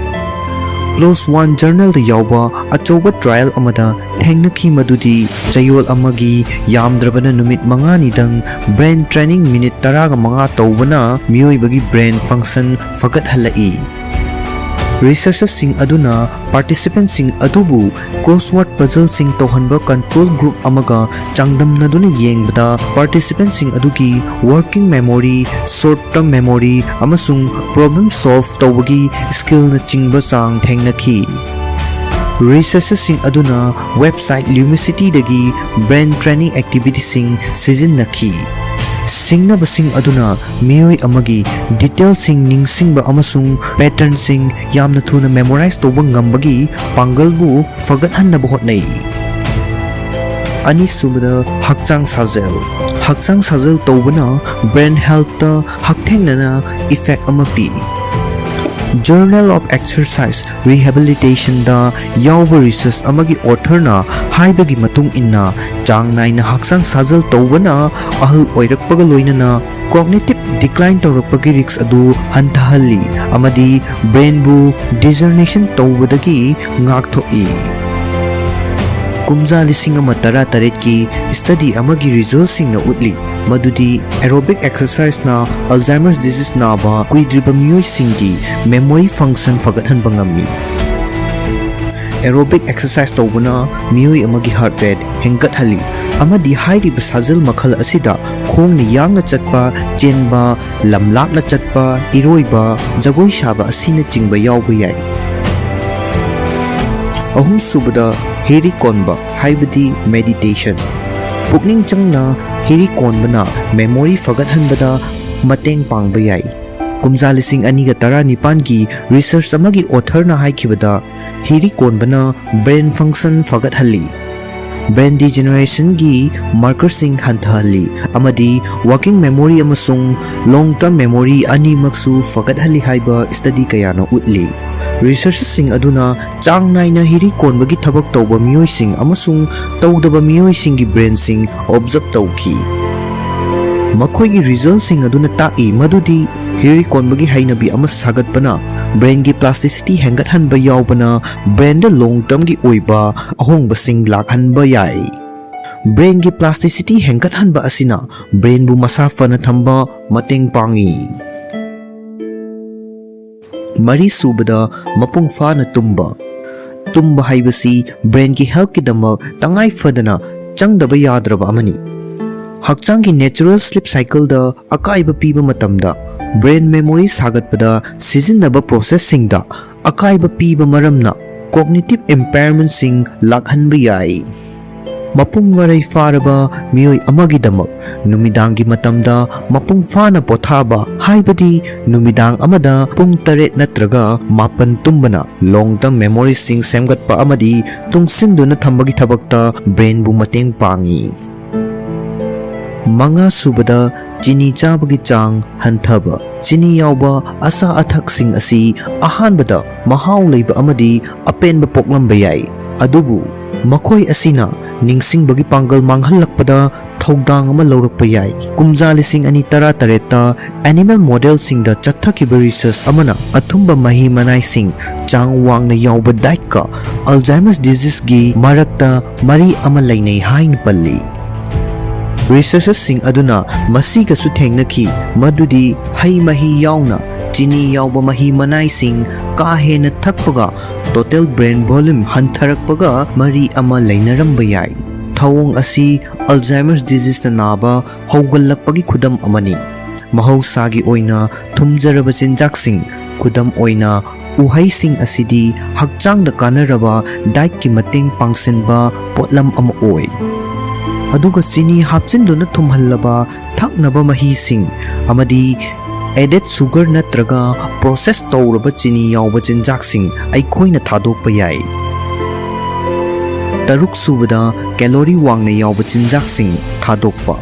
Close One Journalꯗ ꯌꯥꯎꯕ ꯑꯆꯧꯕ trial ꯑꯃꯗ ꯊꯦꯡꯅꯈꯤ, ꯃꯗꯨꯗꯤ ꯆꯌꯣꯜ ꯑꯃꯒꯤ ꯌꯥꯝꯗ꯭ꯔꯕꯅ ꯅꯨꯃꯤꯠ ꯃꯉꯥꯅꯤꯗꯪ brain training minute ꯇꯔꯥꯒ ꯃꯉꯥ ꯇꯧꯕꯅ ꯃꯤꯑꯣꯏꯕꯒꯤ brain function ꯐꯒꯠꯍꯜꯂꯛꯏ꯫ Researcherꯁꯤꯡ ꯑꯗꯨꯅ participantꯁꯤꯡ ꯑꯗꯨꯕꯨ crossword puzzleꯁꯤꯡ ꯇꯧꯍꯟꯕ control group ꯑꯃꯒ ꯆꯥꯡꯗꯝꯅꯗꯨꯅ ꯌꯦꯡꯕꯗ, participantꯁꯤꯡ ꯑꯗꯨꯒꯤ working memory, short term memory, ꯑꯃꯁꯨꯡ problem solve ꯇꯧꯕꯒꯤ skillꯅꯆꯤꯡꯕ ꯆꯥꯡ ꯊꯦꯡꯅꯈꯤ꯫ Researcherꯁꯤꯡ ꯑꯗꯨꯅ website Lumicityꯗꯒꯤ brain training activityꯁꯤꯡ ꯁꯤꯖꯤꯟꯅꯈꯤ꯫ ꯁꯤꯡꯅꯕꯁꯤꯡ ꯑꯗꯨꯅ ꯃꯤꯑꯣꯏ ꯑꯃꯒꯤ detailꯁꯤꯡ ꯅꯤꯡꯁꯤꯡꯕ ꯑꯃꯁꯨꯡ patternꯁꯤꯡ ꯌꯥꯝꯅ ꯊꯨꯅ memorize ꯇꯧꯕ ꯉꯝꯕꯒꯤ ꯄꯥꯡꯒꯜꯕꯨ ꯐꯒꯠꯍꯟꯅꯕ ꯍꯣꯠꯅꯩ꯫ ꯑꯅꯤꯁꯨꯕꯗ, ꯍꯛꯆꯥꯡ ꯁꯥꯖꯦꯜ꯫ ꯍꯛꯆꯥꯡ ꯁꯥꯖꯦꯜ ꯇꯧꯕꯅ brain healthꯇ ꯍꯛꯊꯦꯡꯅꯅ effect ꯑꯃ ꯄꯤ꯫ Journal of Exercise Rehabilitationꯗ ꯌꯥꯎꯕ research ꯑꯃꯒꯤ authorꯅ ꯍꯥꯏꯕꯒꯤ ꯃꯇꯨꯡ ꯏꯟꯅ, ꯆꯥꯡ ꯅꯥꯏꯅ ꯍꯛꯆꯥꯡ ꯁꯥꯖꯦꯜ ꯇꯧꯕꯅ ꯑꯍꯜ ꯑꯣꯏꯔꯛꯄꯒ ꯂꯣꯏꯅꯅ cognitive decline ꯇꯧꯔꯛꯄꯒꯤ risk ꯑꯗꯨ ꯍꯟꯊꯍꯜꯂꯤ ꯑꯃꯗꯤ brainꯕꯨ degeneration ꯇꯧꯕꯗꯒꯤ ꯉꯥꯛꯊꯣꯛꯏ꯫ ꯀꯨꯝꯖꯥ ꯂꯤꯁꯤꯡ ꯑꯃ ꯇꯔꯥꯇꯔꯦꯠꯀꯤ study ꯑꯃꯒꯤ resultꯁꯤꯡꯅ ꯎꯠꯂꯤ ꯃꯗꯨꯗꯤ aerobic exerciseꯅ Alzheimer's disease ꯅꯥꯕ ꯀꯨꯏꯗ꯭ꯔꯤꯕ ꯃꯤꯑꯣꯏꯁꯤꯡꯒꯤ memory function ꯐꯒꯠꯍꯟꯕ ꯉꯝꯃꯤ꯫ Aerobic exercise ꯇꯧꯕꯅ ꯃꯤꯑꯣꯏ ꯑꯃꯒꯤ heart rate ꯍꯦꯟꯒꯠꯍꯜꯂꯤ ꯑꯃꯗꯤ ꯍꯥꯏꯔꯤꯕ ꯁꯥꯖꯦꯜ ꯃꯈꯜ ꯑꯁꯤꯗ ꯈꯣꯡꯅ ꯌꯥꯡꯅ ꯆꯠꯄ, ꯆꯦꯟꯕ, ꯂꯝꯂꯥꯞꯅ ꯆꯠꯄ, ꯏꯔꯣꯏꯕ, ꯖꯒꯣꯏ ꯁꯥꯕ ꯑꯁꯤꯅꯆꯤꯡꯕ ꯌꯥꯎꯕ ꯌꯥꯏ꯫ ꯑꯍꯨꯝꯁꯨꯕꯗ, ꯍꯤꯔꯤ ꯀꯣꯟꯕ ꯍꯥꯏꯕꯗꯤ meditation꯫ ꯄꯨꯛꯅꯤꯡ ꯆꯪꯅ ꯍꯤꯔꯤ ꯀꯣꯟꯕꯅ memory ꯐꯒꯠꯍꯟꯕꯗ ꯃꯇꯦꯡ ꯄꯥꯡꯕ ꯌꯥꯏ꯫ ꯀꯨꯝꯖꯥ ꯂꯤꯁꯤꯡ ꯑꯅꯤꯒ ꯇꯔꯥꯅꯤꯄꯥꯟꯒꯤ research ꯑꯃꯒꯤ authorꯅ ꯍꯥꯏꯈꯤꯕꯗ, ꯍꯤꯔꯤ ꯀꯣꯟꯕꯅ brain function ꯐꯒꯠꯍꯜꯂꯤ, brain degenerationꯒꯤ markerꯁꯤꯡ ꯍꯟꯊꯍꯜꯂꯤ ꯑꯃꯗꯤ working memory ꯑꯃꯁꯨꯡ long term memory ꯑꯅꯤꯃꯛꯁꯨ ꯐꯒꯠꯍꯜꯂꯤ ꯍꯥꯏꯕ study ꯀꯌꯥꯅ ꯎꯠꯂꯤ꯫ Researchꯁꯤꯡ ꯑꯗꯨꯅ ꯆꯥꯡ ꯅꯥꯏꯅ ꯍꯤꯔꯤ ꯀꯣꯟꯕꯒꯤ ꯊꯕꯛ ꯇꯧꯕ ꯃꯤꯑꯣꯏꯁꯤꯡ ꯑꯃꯁꯨꯡ ꯇꯧꯗꯕ ꯃꯤꯑꯣꯏꯁꯤꯡꯒꯤ brainꯁꯤꯡ observe ꯇꯧꯈꯤ꯫ ꯃꯈꯣꯏꯒꯤ resultꯁꯤꯡ ꯑꯗꯨꯅ ꯇꯥꯛꯏ ꯃꯗꯨꯗꯤ ꯍꯤꯔꯤ ꯀꯣꯟꯕꯒꯤ ꯍꯩꯅꯕꯤ ꯑꯃ ꯁꯥꯒꯠꯄꯅ brainꯒꯤ plasticity ꯍꯦꯟꯒꯠꯍꯟꯕ ꯌꯥꯎꯕꯅ brainꯗ long termꯒꯤ ꯑꯣꯏꯕ ꯑꯍꯣꯡꯕꯁꯤꯡ ꯂꯥꯛꯍꯟꯕ ꯌꯥꯏ꯫ Brainꯒꯤ plasticity ꯍꯦꯟꯒꯠꯍꯟꯕ ꯑꯁꯤꯅ brainꯕꯨ ꯃꯁꯥ ꯐꯅ ꯊꯝꯕ ꯃꯇꯦꯡ ꯄꯥꯡꯏ꯫ ꯃꯔꯤꯁꯨꯕꯗ, ꯃꯄꯨꯡ ꯐꯥꯅ ꯇꯨꯝꯕ꯫ ꯇꯨꯝꯕ ꯍꯥꯏꯕꯁꯤ brainꯒꯤ healthꯀꯤꯗꯃꯛ ꯇꯉꯥꯏ ꯐꯗꯅ ꯆꯪꯗꯕ ꯌꯥꯗ꯭ꯔꯕ ꯑꯃꯅꯤ꯫ ꯍꯛꯆꯥꯡꯒꯤ natural sleep cycleꯗ ꯑꯀꯥꯏꯕ ꯄꯤꯕ ꯃꯇꯝꯗ brain memory ꯁꯥꯒꯠꯄꯗ ꯁꯤꯖꯤꯟꯅꯕ processꯁꯤꯡꯗ ꯑꯀꯥꯏꯕ ꯄꯤꯕ ꯃꯔꯝꯅ cognitive impairmentꯁꯤꯡ ꯂꯥꯛꯍꯟꯕ ꯌꯥꯏ꯫ ꯃꯄꯨꯡ ꯃꯔꯩ ꯐꯥꯔꯕ ꯃꯤꯑꯣꯏ ꯑꯃꯒꯤꯗꯃꯛ ꯅꯨꯃꯤꯗꯥꯡꯒꯤ ꯃꯇꯝꯗ ꯃꯄꯨꯡ ꯐꯥꯅ ꯄꯣꯊꯥꯕ, ꯍꯥꯏꯕꯗꯤ ꯅꯨꯃꯤꯗꯥꯡ ꯑꯃꯗ ꯄꯨꯡ ꯇꯔꯦꯠ ꯅꯠꯇ꯭ꯔꯒ ꯃꯥꯄꯟ ꯇꯨꯝꯕꯅ long term memoryꯁꯤꯡ ꯁꯦꯝꯒꯠꯄ ꯑꯃꯗꯤ ꯇꯨꯡꯁꯤꯟꯗꯨꯅ ꯊꯝꯕꯒꯤ ꯊꯕꯛꯇ brainꯕꯨ ꯃꯇꯦꯡ ꯄꯥꯡꯏ꯫ ꯃꯉꯥꯁꯨꯕꯗ, ꯆꯤꯅꯤ ꯆꯥꯕꯒꯤ ꯆꯥꯡ ꯍꯟꯊꯕ꯫ ꯆꯤꯅꯤ ꯌꯥꯎꯕ ꯑꯆꯥ ꯑꯊꯛꯁꯤꯡ ꯑꯁꯤ ꯑꯍꯥꯟꯕꯗ ꯃꯍꯥꯎ ꯂꯩꯕ ꯑꯃꯗꯤ ꯑꯄꯦꯟꯕ ꯄꯣꯛꯂꯝꯕ ꯌꯥꯏ, ꯑꯗꯨꯕꯨ ꯃꯈꯣꯏ ꯑꯁꯤꯅ ꯅꯤꯡꯁꯤꯡꯕꯒꯤ ꯄꯥꯡꯒꯜ ꯃꯥꯡꯍꯜꯂꯛꯄꯗ ꯊꯧꯗꯥꯡ ꯑꯃ ꯂꯧꯔꯛꯄ ꯌꯥꯏ꯫ ꯀꯨꯝꯖꯥ ꯂꯤꯁꯤꯡ ꯑꯅꯤ ꯇꯔꯥꯇꯔꯦꯠꯇ animal modelꯁꯤꯡꯗ ꯆꯠꯊꯈꯤꯕ research ꯑꯃꯅ ꯑꯊꯨꯝꯕ ꯃꯍꯤ ꯃꯅꯥꯏꯁꯤꯡ ꯆꯥꯡ ꯋꯥꯡꯅ ꯌꯥꯎꯕ dietꯀ Alzheimer's diseaseꯒꯤ ꯃꯔꯛꯇ ꯃꯔꯤ ꯑꯃ ꯂꯩꯅꯩ ꯍꯥꯏꯅ ꯄꯜꯂꯤ꯫ Researchersꯁꯤꯡ ꯑꯗꯨꯅ ꯃꯁꯤꯒꯁꯨ ꯊꯦꯡꯅꯈꯤ, ꯃꯗꯨꯗꯤ ꯍꯩ ꯃꯍꯤ ꯌꯥꯎꯅ ꯆꯤꯅꯤ ꯌꯥꯎꯕ ꯃꯍꯤ ꯃꯅꯥꯏꯁꯤꯡ ꯀꯥ ꯍꯦꯟꯅ ꯊꯛꯄꯒ total brain volume ꯍꯟꯊꯔꯛꯄꯒ ꯃꯔꯤ ꯑꯃ ꯂꯩꯅꯔꯝꯕ ꯌꯥꯏ꯫ ꯊꯧꯑꯣꯡ ꯑꯁꯤ Alzheimer's diseaseꯅ ꯅꯥꯕ ꯍꯧꯒꯠꯂꯛꯄꯒꯤ ꯈꯨꯗꯝ ꯑꯃꯅꯤ꯫ ꯃꯍꯧꯁꯥꯒꯤ ꯑꯣꯏꯅ ꯊꯨꯝꯖꯔꯕ ꯆꯤꯟꯖꯥꯛꯁꯤꯡ, ꯈꯨꯗꯝ ꯑꯣꯏꯅ ꯎꯍꯩꯁꯤꯡ ꯑꯁꯤꯗꯤ ꯍꯛꯆꯥꯡꯗ ꯀꯥꯟꯅꯔꯕ dietꯀꯤ ꯃꯇꯦꯡ ꯄꯥꯡꯁꯤꯟꯕ ꯄꯣꯠꯂꯝ ꯑꯃ ꯑꯣꯏ꯫ ꯑꯗꯨꯒ ꯆꯤꯅꯤ ꯍꯥꯞꯆꯤꯟꯗꯨꯅ ꯊꯨꯝꯍꯜꯂꯕ ꯊꯛꯅꯕ ꯃꯍꯤꯁꯤꯡ ꯑꯃꯗꯤ added sugar ꯅꯠꯇ꯭ꯔꯒ process ꯇꯧꯔꯕ ꯆꯤꯅꯤ ꯌꯥꯎꯕ ꯆꯤꯟꯖꯥꯛꯁꯤꯡ ꯑꯩꯈꯣꯏꯅ ꯊꯥꯗꯣꯛꯄ ꯌꯥꯏ꯫ ꯇꯔꯨꯛ ꯁꯨꯕꯗ, calorie ꯋꯥꯡꯅ ꯌꯥꯎꯕ ꯆꯤꯟꯖꯥꯛꯁꯤꯡ ꯊꯥꯗꯣꯛꯄ꯫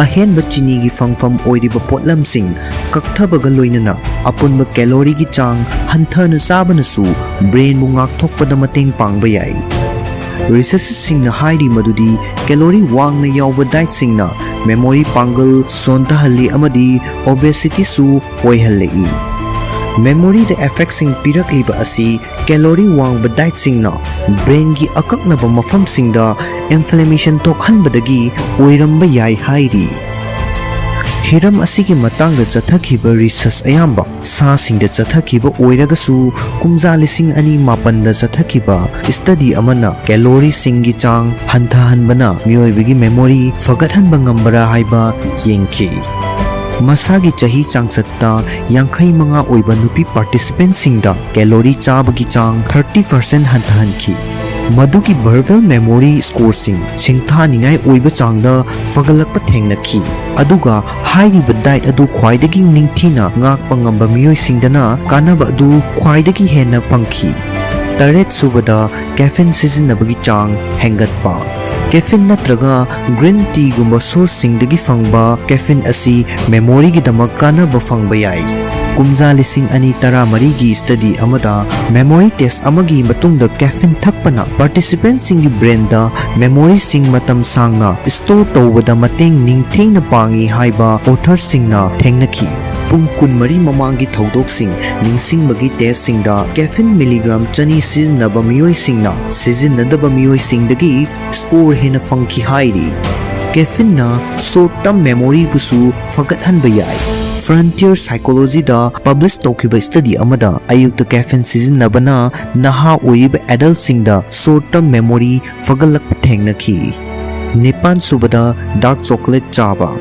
ꯑꯍꯦꯟꯕ ꯆꯤꯅꯤꯒꯤ ꯐꯪꯐꯝ ꯑꯣꯏꯔꯤꯕ ꯄꯣꯠꯂꯝꯁꯤꯡ ꯀꯛꯊꯕꯒ ꯂꯣꯏꯅꯅ ꯑꯄꯨꯟꯕ calorieꯒꯤ ꯆꯥꯡ ꯍꯟꯊꯅ ꯆꯥꯕꯅꯁꯨ brainꯕꯨ ꯉꯥꯛꯊꯣꯛꯄꯗ ꯃꯇꯦꯡ ꯄꯥꯡꯕ ꯌꯥꯏ꯫ Researcherꯁꯤꯡꯅ ꯍꯥꯏꯔꯤ ꯃꯗꯨꯗꯤ calorie ꯋꯥꯡꯅ ꯌꯥꯎꯕ dietꯁꯤꯡꯅ memory ꯄꯥꯡꯒꯜ ꯁꯣꯟꯊꯍꯜꯂꯤ ꯑꯃꯗꯤ obesityꯁꯨ ꯑꯣꯏꯍꯜꯂꯛꯏ꯫ Memoryꯗ effectꯁꯤꯡ ꯄꯤꯔꯛꯂꯤꯕ ꯑꯁꯤ calorie ꯋꯥꯡꯕ dietꯁꯤꯡꯅ brainꯒꯤ ꯑꯀꯛꯅꯕ ꯃꯐꯝꯁꯤꯡꯗ inflammation ꯊꯣꯛꯍꯟꯕꯗꯒꯤ ꯑꯣꯏꯔꯝꯕ ꯌꯥꯏ ꯍꯥꯏꯔꯤ꯫ ꯍꯤꯔꯝ ꯑꯁꯤꯒꯤ ꯃꯇꯥꯡꯗ ꯆꯠꯊꯈꯤꯕ research ꯑꯌꯥꯝꯕ ꯁꯥꯁꯤꯡꯗ ꯆꯠꯊꯈꯤꯕ ꯑꯣꯏꯔꯒꯁꯨ, ꯀꯨꯝꯖꯥ ꯂꯤꯁꯤꯡ ꯑꯅꯤ ꯃꯥꯄꯟꯗ ꯆꯠꯊꯈꯤꯕ study ꯑꯃꯅ calorieꯁꯤꯡꯒꯤ ꯆꯥꯡ ꯍꯟꯊꯍꯟꯕꯅ ꯃꯤꯑꯣꯏꯕꯒꯤ memory ꯐꯒꯠꯍꯟꯕ ꯉꯝꯕꯔꯥ ꯍꯥꯏꯕ ꯌꯦꯡꯈꯤ꯫ ꯃꯁꯥꯒꯤ ꯆꯍꯤ ꯆꯥꯡꯆꯠꯇ ꯌꯥꯡꯈꯩ ꯃꯉꯥ ꯑꯣꯏꯕ ꯅꯨꯄꯤ participantꯁꯤꯡꯗ calorie ꯆꯥꯕꯒꯤ ꯆꯥꯡ thirty percent ꯍꯟꯊꯍꯟꯈꯤ꯫ ꯃꯗꯨꯒꯤ verbal memory scoreꯁꯤꯡ ꯁꯤꯡꯊꯥꯅꯤꯡꯉꯥꯏ ꯑꯣꯏꯕ ꯆꯥꯡꯗ ꯐꯒꯠꯂꯛꯄ ꯊꯦꯡꯅꯈꯤ꯫ ꯑꯗꯨꯒ ꯍꯥꯏꯔꯤꯕ diet ꯑꯗꯨ ꯈ꯭ꯋꯥꯏꯗꯒꯤ ꯅꯤꯡꯊꯤꯅ ꯉꯥꯛꯄ ꯉꯝꯕ ꯃꯤꯑꯣꯏꯁꯤꯡꯗꯅ ꯀꯥꯟꯅꯕ ꯑꯗꯨ ꯈ꯭ꯋꯥꯏꯗꯒꯤ ꯍꯦꯟꯅ ꯐꯪꯈꯤ꯫ ꯇꯔꯦꯠ ꯁꯨꯕꯗ, caffeine ꯁꯤꯖꯤꯟꯅꯕꯒꯤ ꯆꯥꯡ ꯍꯦꯟꯒꯠꯄ꯫ Caffeine ꯅꯠꯇ꯭ꯔꯒ green teaꯒꯨꯝꯕ sourceꯁꯤꯡꯗꯒꯤ ꯐꯪꯕ caffeine ꯑꯁꯤ memoryꯒꯤꯗꯃꯛ ꯀꯥꯟꯅꯕ ꯐꯪꯕ ꯌꯥꯏ꯫ ꯀꯨꯝꯖꯥ ꯂꯤꯁꯤꯡ ꯑꯅꯤ ꯇꯔꯥꯃꯔꯤꯒꯤ study ꯑꯃꯗ memory test ꯑꯃꯒꯤ ꯃꯇꯨꯡꯗ caffeine ꯊꯛꯄꯅ participantꯁꯤꯡꯒꯤ brainꯗ memoryꯁꯤꯡ ꯃꯇꯝ ꯁꯥꯡꯅ store ꯇꯧꯕꯗ ꯃꯇꯦꯡ ꯅꯤꯡꯊꯤꯅ ꯄꯥꯡꯏ ꯍꯥꯏꯕ authorꯁꯤꯡꯅ ꯊꯦꯡꯅꯈꯤ꯫ ꯄꯨꯡ ꯀꯨꯟꯃꯔꯤ ꯃꯃꯥꯡꯒꯤ ꯊꯧꯗꯣꯛꯁꯤꯡ ꯅꯤꯡꯁꯤꯡꯕꯒꯤ testꯁꯤꯡꯗ caffeine milligram ꯆꯅꯤ ꯁꯤꯖꯤꯟꯅꯕ ꯃꯤꯑꯣꯏꯁꯤꯡꯅ ꯁꯤꯖꯤꯟꯅꯗꯕ ꯃꯤꯑꯣꯏꯁꯤꯡꯗꯒꯤ score ꯍꯦꯟꯅ ꯐꯪꯈꯤ ꯍꯥꯏꯔꯤ꯫ Caffeineꯅ short term memoryꯕꯨꯁꯨ ꯐꯒꯠꯍꯟꯕ ꯌꯥꯏ꯫ Frontier Psychologyꯗ publish ꯇꯧꯈꯤꯕ study ꯑꯃꯗ ꯑꯌꯨꯛꯇ caffeine ꯁꯤꯖꯤꯟꯅꯕꯅ ꯅꯍꯥ ꯑꯣꯏꯔꯤꯕ adultꯁꯤꯡꯗ short term memory ꯐꯒꯠꯂꯛꯄ ꯊꯦꯡꯅꯈꯤ꯫ ꯅꯤꯄꯥꯟ ꯁꯨꯕꯗ dark chocolate ꯆꯥꯕ꯫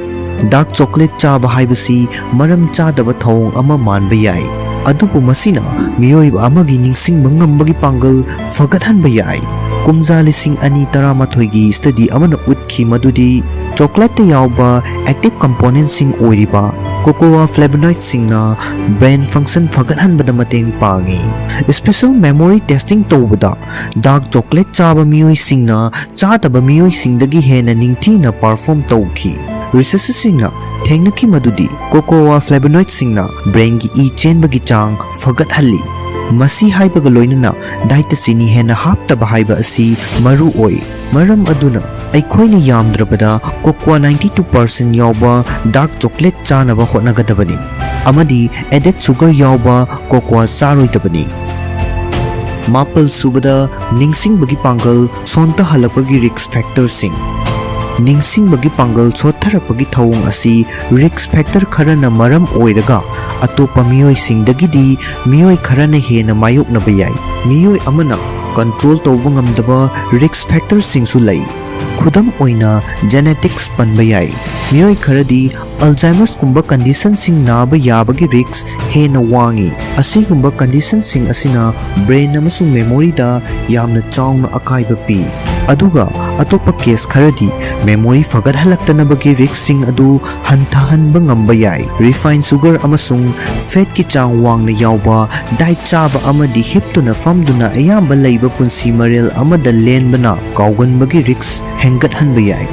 Dark chocolate ꯆꯥꯕ ꯍꯥꯏꯕꯁꯤ ꯃꯔꯝ ꯆꯥꯗꯕ ꯊꯧꯑꯣꯡ ꯑꯃ ꯃꯥꯟꯕ ꯌꯥꯏ, ꯑꯗꯨꯕꯨ ꯃꯁꯤꯅ ꯃꯤꯑꯣꯏꯕ ꯑꯃꯒꯤ ꯅꯤꯡꯁꯤꯡꯕ ꯉꯝꯕꯒꯤ ꯄꯥꯡꯒꯜ ꯐꯒꯠꯍꯟꯕ ꯌꯥꯏ꯫ ꯀꯨꯝꯖꯥ ꯂꯤꯁꯤꯡ ꯑꯅꯤ ꯇꯔꯥꯃꯥꯊꯣꯏꯒꯤ study ꯑꯃꯅ ꯎꯠꯈꯤ ꯃꯗꯨꯗꯤ chocolateꯇ ꯌꯥꯎꯕ active componentꯁꯤꯡ ꯑꯣꯏꯔꯤꯕ cocoa flavonoidꯁꯤꯡꯅ brain function ꯐꯒꯠꯍꯟꯕꯗ ꯃꯇꯦꯡ ꯄꯥꯡꯏ꯫ Special memory testing ꯇꯧꯕꯗ dark chocolate ꯆꯥꯕ ꯃꯤꯑꯣꯏꯁꯤꯡꯅ ꯆꯥꯗꯕ ꯃꯤꯑꯣꯏꯁꯤꯡꯗꯒꯤ ꯍꯦꯟꯅ ꯅꯤꯡꯊꯤꯅ perform ꯇꯧꯈꯤ꯫ Researcherꯁꯤꯡꯅ ꯊꯦꯡꯅꯈꯤ ꯃꯗꯨꯗꯤ cocoa flavonoidꯁꯤꯡꯅ brainꯒꯤ ꯏ ꯆꯦꯟꯕꯒꯤ ꯆꯥꯡ ꯐꯒꯠꯍꯜꯂꯤ꯫ ꯃꯁꯤ ꯍꯥꯏꯕꯒ ꯂꯣꯏꯅꯅ dietꯇ ꯆꯤꯅꯤ ꯍꯦꯟꯅ ꯍꯥꯞꯇꯕ ꯍꯥꯏꯕ ꯑꯁꯤ ꯃꯔꯨ ꯑꯣꯏ꯫ ꯃꯔꯝ ꯑꯗꯨꯅ ꯑꯩꯈꯣꯏꯅ ꯌꯥꯝꯗ꯭ꯔꯕꯗ cocoa ninety two percent ꯌꯥꯎꯕ dark chocolate ꯆꯥꯅꯕ ꯍꯣꯠꯅꯒꯗꯕꯅꯤ ꯑꯃꯗꯤ added sugar ꯌꯥꯎꯕ cocoa ꯆꯥꯔꯣꯏꯗꯕꯅꯤ꯫ ꯃꯥꯄꯜ ꯁꯨꯕꯗ ꯅꯤꯡꯁꯤꯡꯕꯒꯤ ꯄꯥꯡꯒꯜ ꯁꯣꯟꯊꯍꯜꯂꯛꯄꯒꯤ risk factorꯁꯤꯡ꯫ ꯅꯤꯡꯁꯤꯡꯕꯒꯤ ꯄꯥꯡꯒꯜ ꯁꯣꯠꯊꯔꯛꯄꯒꯤ ꯊꯧꯑꯣꯡ ꯑꯁꯤ risk factor ꯈꯔꯅ ꯃꯔꯝ ꯑꯣꯏꯔꯒ ꯑꯇꯣꯞꯄ ꯃꯤꯑꯣꯏꯁꯤꯡꯗꯒꯤꯗꯤ ꯃꯤꯑꯣꯏ ꯈꯔꯅ ꯍꯦꯟꯅ ꯃꯥꯌꯣꯛꯅꯕ ꯌꯥꯏ꯫ ꯃꯤꯑꯣꯏ ꯑꯃꯅ control ꯇꯧꯕ ꯉꯝꯗꯕ risk factorꯁꯤꯡꯁꯨ ꯂꯩ꯫ ꯈꯨꯗꯝ ꯑꯣꯏꯅ genetics ꯄꯟꯕ ꯌꯥꯏ꯫ ꯃꯤꯑꯣꯏ ꯈꯔꯗꯤ Alzheimerꯁꯀꯨꯝꯕ conditionꯁꯤꯡ ꯅꯥꯕ ꯌꯥꯕꯒꯤ risk ꯍꯦꯟꯅ ꯋꯥꯡꯏ꯫ ꯑꯁꯤꯒꯨꯝꯕ conditionꯁꯤꯡ ꯑꯁꯤꯅ brain ꯑꯃꯁꯨꯡ memoryꯗ ꯌꯥꯝꯅ ꯆꯥꯎꯅ ꯑꯀꯥꯏꯕ ꯄꯤ꯫ ꯑꯗꯨꯒ ꯑꯇꯣꯞꯄ ꯀꯦꯁ ꯈꯔꯗꯤ ꯃꯦꯃꯣꯔꯤ ꯐꯒꯠꯍꯜꯂꯛꯇꯅꯕꯒꯤ ꯔꯤꯛꯁꯁꯤꯡ ꯑꯗꯨ ꯍꯟꯊꯍꯟꯕ ꯉꯝꯕ ꯌꯥꯏ꯫ ꯔꯤꯐꯥꯏꯟ ꯁꯨꯒꯔ ꯑꯃꯁꯨꯡ ꯐꯦꯠꯀꯤ ꯆꯥꯡ ꯋꯥꯡꯅ ꯌꯥꯎꯕ ꯗꯥꯏꯠ ꯆꯥꯕ ꯑꯃꯗꯤ ꯍꯤꯞꯇꯨꯅ ꯐꯝꯗꯨꯅ ꯑꯌꯥꯝꯕ ꯂꯩꯕ ꯄꯨꯟꯁꯤ ꯃꯔꯦꯜ ꯑꯃꯗ ꯂꯦꯟꯕꯅ ꯀꯥꯎꯒꯟꯕꯒꯤ ꯔꯤꯛꯁ ꯍꯦꯟꯒꯠꯍꯟꯕ ꯌꯥꯏ꯫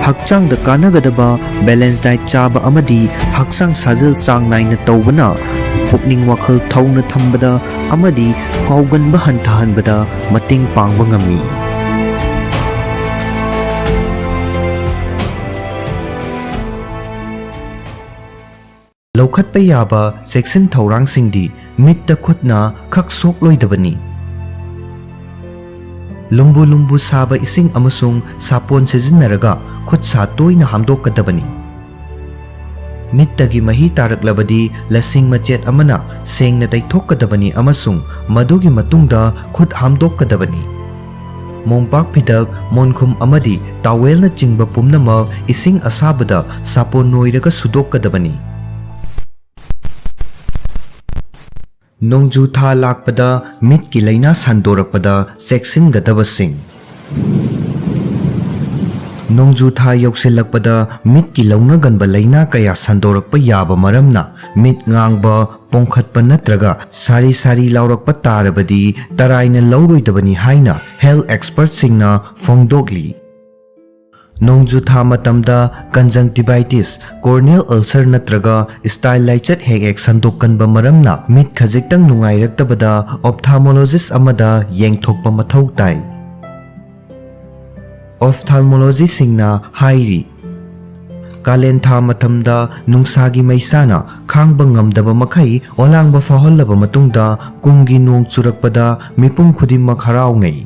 ꯍꯛꯆꯥꯡꯗ ꯀꯥꯟꯅꯒꯗꯕ ꯕꯦꯂꯦꯟꯁ ꯗꯥꯏꯠ ꯆꯥꯕ ꯑꯃꯗꯤ ꯍꯛꯆꯥꯡ ꯁꯥꯖꯦꯜ ꯆꯥꯡ ꯅꯥꯏꯅ ꯇꯧꯕꯅ ꯄꯨꯛꯅꯤꯡ ꯋꯥꯈꯜ ꯊꯧꯅ ꯊꯝꯕꯗ ꯑꯃꯗꯤ ꯀꯥꯎꯒꯟꯕ ꯍꯟꯊꯍꯟꯕꯗ ꯃꯇꯦꯡ ꯄꯥꯡꯕ ꯉꯝꯃꯤ꯫ ꯂꯧꯈꯠꯄ ꯌꯥꯕ ꯆꯦꯛꯁꯤꯟ ꯊꯧꯔꯥꯡꯁꯤꯡꯗꯤ ꯃꯤꯠꯇ ꯈꯨꯠꯅ ꯈꯛ ꯁꯣꯛꯂꯣꯏꯗꯕꯅꯤ꯫ ꯂꯨꯝꯕꯨ ꯂꯨꯝꯕꯨ ꯁꯥꯕ ꯏꯁꯤꯡ ꯑꯃꯁꯨꯡ ꯁꯥꯄꯣꯟ ꯁꯤꯖꯤꯟꯅꯔꯒ ꯈꯨꯠ ꯁꯥ ꯇꯣꯏꯅ ꯍꯥꯝꯗꯣꯛꯀꯗꯕꯅꯤ꯫ ꯃꯤꯠꯇꯒꯤ ꯃꯍꯤ ꯇꯥꯔꯛꯂꯕꯗꯤ ꯂꯁꯤꯡ ꯃꯆꯦꯠ ꯑꯃꯅ ꯁꯦꯡꯅ ꯇꯩꯊꯣꯛꯀꯗꯕꯅꯤ ꯑꯃꯁꯨꯡ ꯃꯗꯨꯒꯤ ꯃꯇꯨꯡꯗ ꯈꯨꯠ ꯍꯥꯝꯗꯣꯛꯀꯗꯕꯅꯤ꯫ ꯃꯣꯝꯄꯥꯛ ꯐꯤꯗꯛ, ꯃꯣꯟꯈꯨꯝ ꯑꯃꯗꯤ ꯇꯥꯋꯦꯜꯅꯆꯤꯡꯕ ꯄꯨꯝꯅꯃꯛ ꯏꯁꯤꯡ ꯑꯁꯥꯕꯗ ꯁꯥꯄꯣꯟ ꯅꯣꯏꯔꯒ ꯁꯨꯗꯣꯛꯀꯗꯕꯅꯤ꯫ ꯅꯣꯡꯖꯨ ꯊꯥ ꯂꯥꯛꯄꯗ ꯃꯤꯠꯀꯤ ꯂꯥꯏꯅꯥ ꯁꯟꯗꯣꯔꯛꯄꯗ ꯆꯦꯛꯁꯤꯟꯒꯗꯕꯁꯤꯡ꯫ ꯅꯣꯡꯖꯨ ꯊꯥ ꯌꯧꯁꯤꯜꯂꯛꯄꯗ ꯃꯤꯠꯀꯤ ꯂꯧꯅꯒꯟꯕ ꯂꯥꯏꯅꯥ ꯀꯌꯥ ꯁꯟꯗꯣꯔꯛꯄ ꯌꯥꯕ ꯃꯔꯝꯅ ꯃꯤꯠ ꯉꯥꯡꯕ, ꯄꯣꯡꯈꯠꯄ ꯅꯠꯇ꯭ꯔꯒ ꯁꯥꯔꯤ ꯁꯥꯔꯤ ꯂꯥꯎꯔꯛꯄ ꯇꯥꯔꯕꯗꯤ ꯇꯔꯥꯏꯅ ꯂꯧꯔꯣꯏꯗꯕꯅꯤ ꯍꯥꯏꯅ ꯍꯦꯜꯊ ꯑꯦꯛꯁꯄꯔꯠꯁꯤꯡꯅ ꯐꯣꯡꯗꯣꯛꯂꯤ꯫ ꯅꯣꯡꯖꯨ ꯊꯥ ꯃꯇꯝꯗ ꯀꯟꯖꯪꯇꯤꯚꯥꯏꯇꯤꯁ, ꯀꯣꯔꯅꯤꯌꯦꯜ ꯑꯜꯁꯔ ꯅꯠꯇ꯭ꯔꯒ ꯁ꯭ꯇꯥꯏꯜ ꯂꯥꯏꯆꯠ ꯍꯦꯛ ꯍꯦꯛ ꯁꯟꯗꯣꯛꯀꯟꯕ ꯃꯔꯝꯅ ꯃꯤꯠ ꯈꯖꯤꯛꯇꯪ ꯅꯨꯡꯉꯥꯏꯔꯛꯇꯕꯗ ꯑꯣꯞꯊꯥꯜꯃꯣꯂꯣꯖꯤꯁ ꯑꯃꯗ ꯌꯦꯡꯊꯣꯛꯄ ꯃꯊꯧ ꯇꯥꯏ꯫ ꯑꯣꯞꯊꯥꯜꯃꯣꯂꯣꯖꯤꯁꯤꯡꯅ ꯍꯥꯏꯔꯤ, ꯀꯥꯂꯦꯟ ꯊꯥ ꯃꯇꯝꯗ ꯅꯨꯡꯁꯥꯒꯤ ꯃꯩꯁꯥꯅ ꯈꯥꯡꯕ ꯉꯝꯗꯕ ꯃꯈꯩ ꯑꯣꯂꯥꯡꯕ ꯐꯥꯎꯍꯜꯂꯕ ꯃꯇꯨꯡꯗ ꯀꯨꯝꯒꯤ ꯅꯣꯡ ꯆꯨꯔꯛꯄꯗ ꯃꯤꯄꯨꯝ ꯈꯨꯗꯤꯡꯃꯛ ꯍꯔꯥꯎꯅꯩ꯫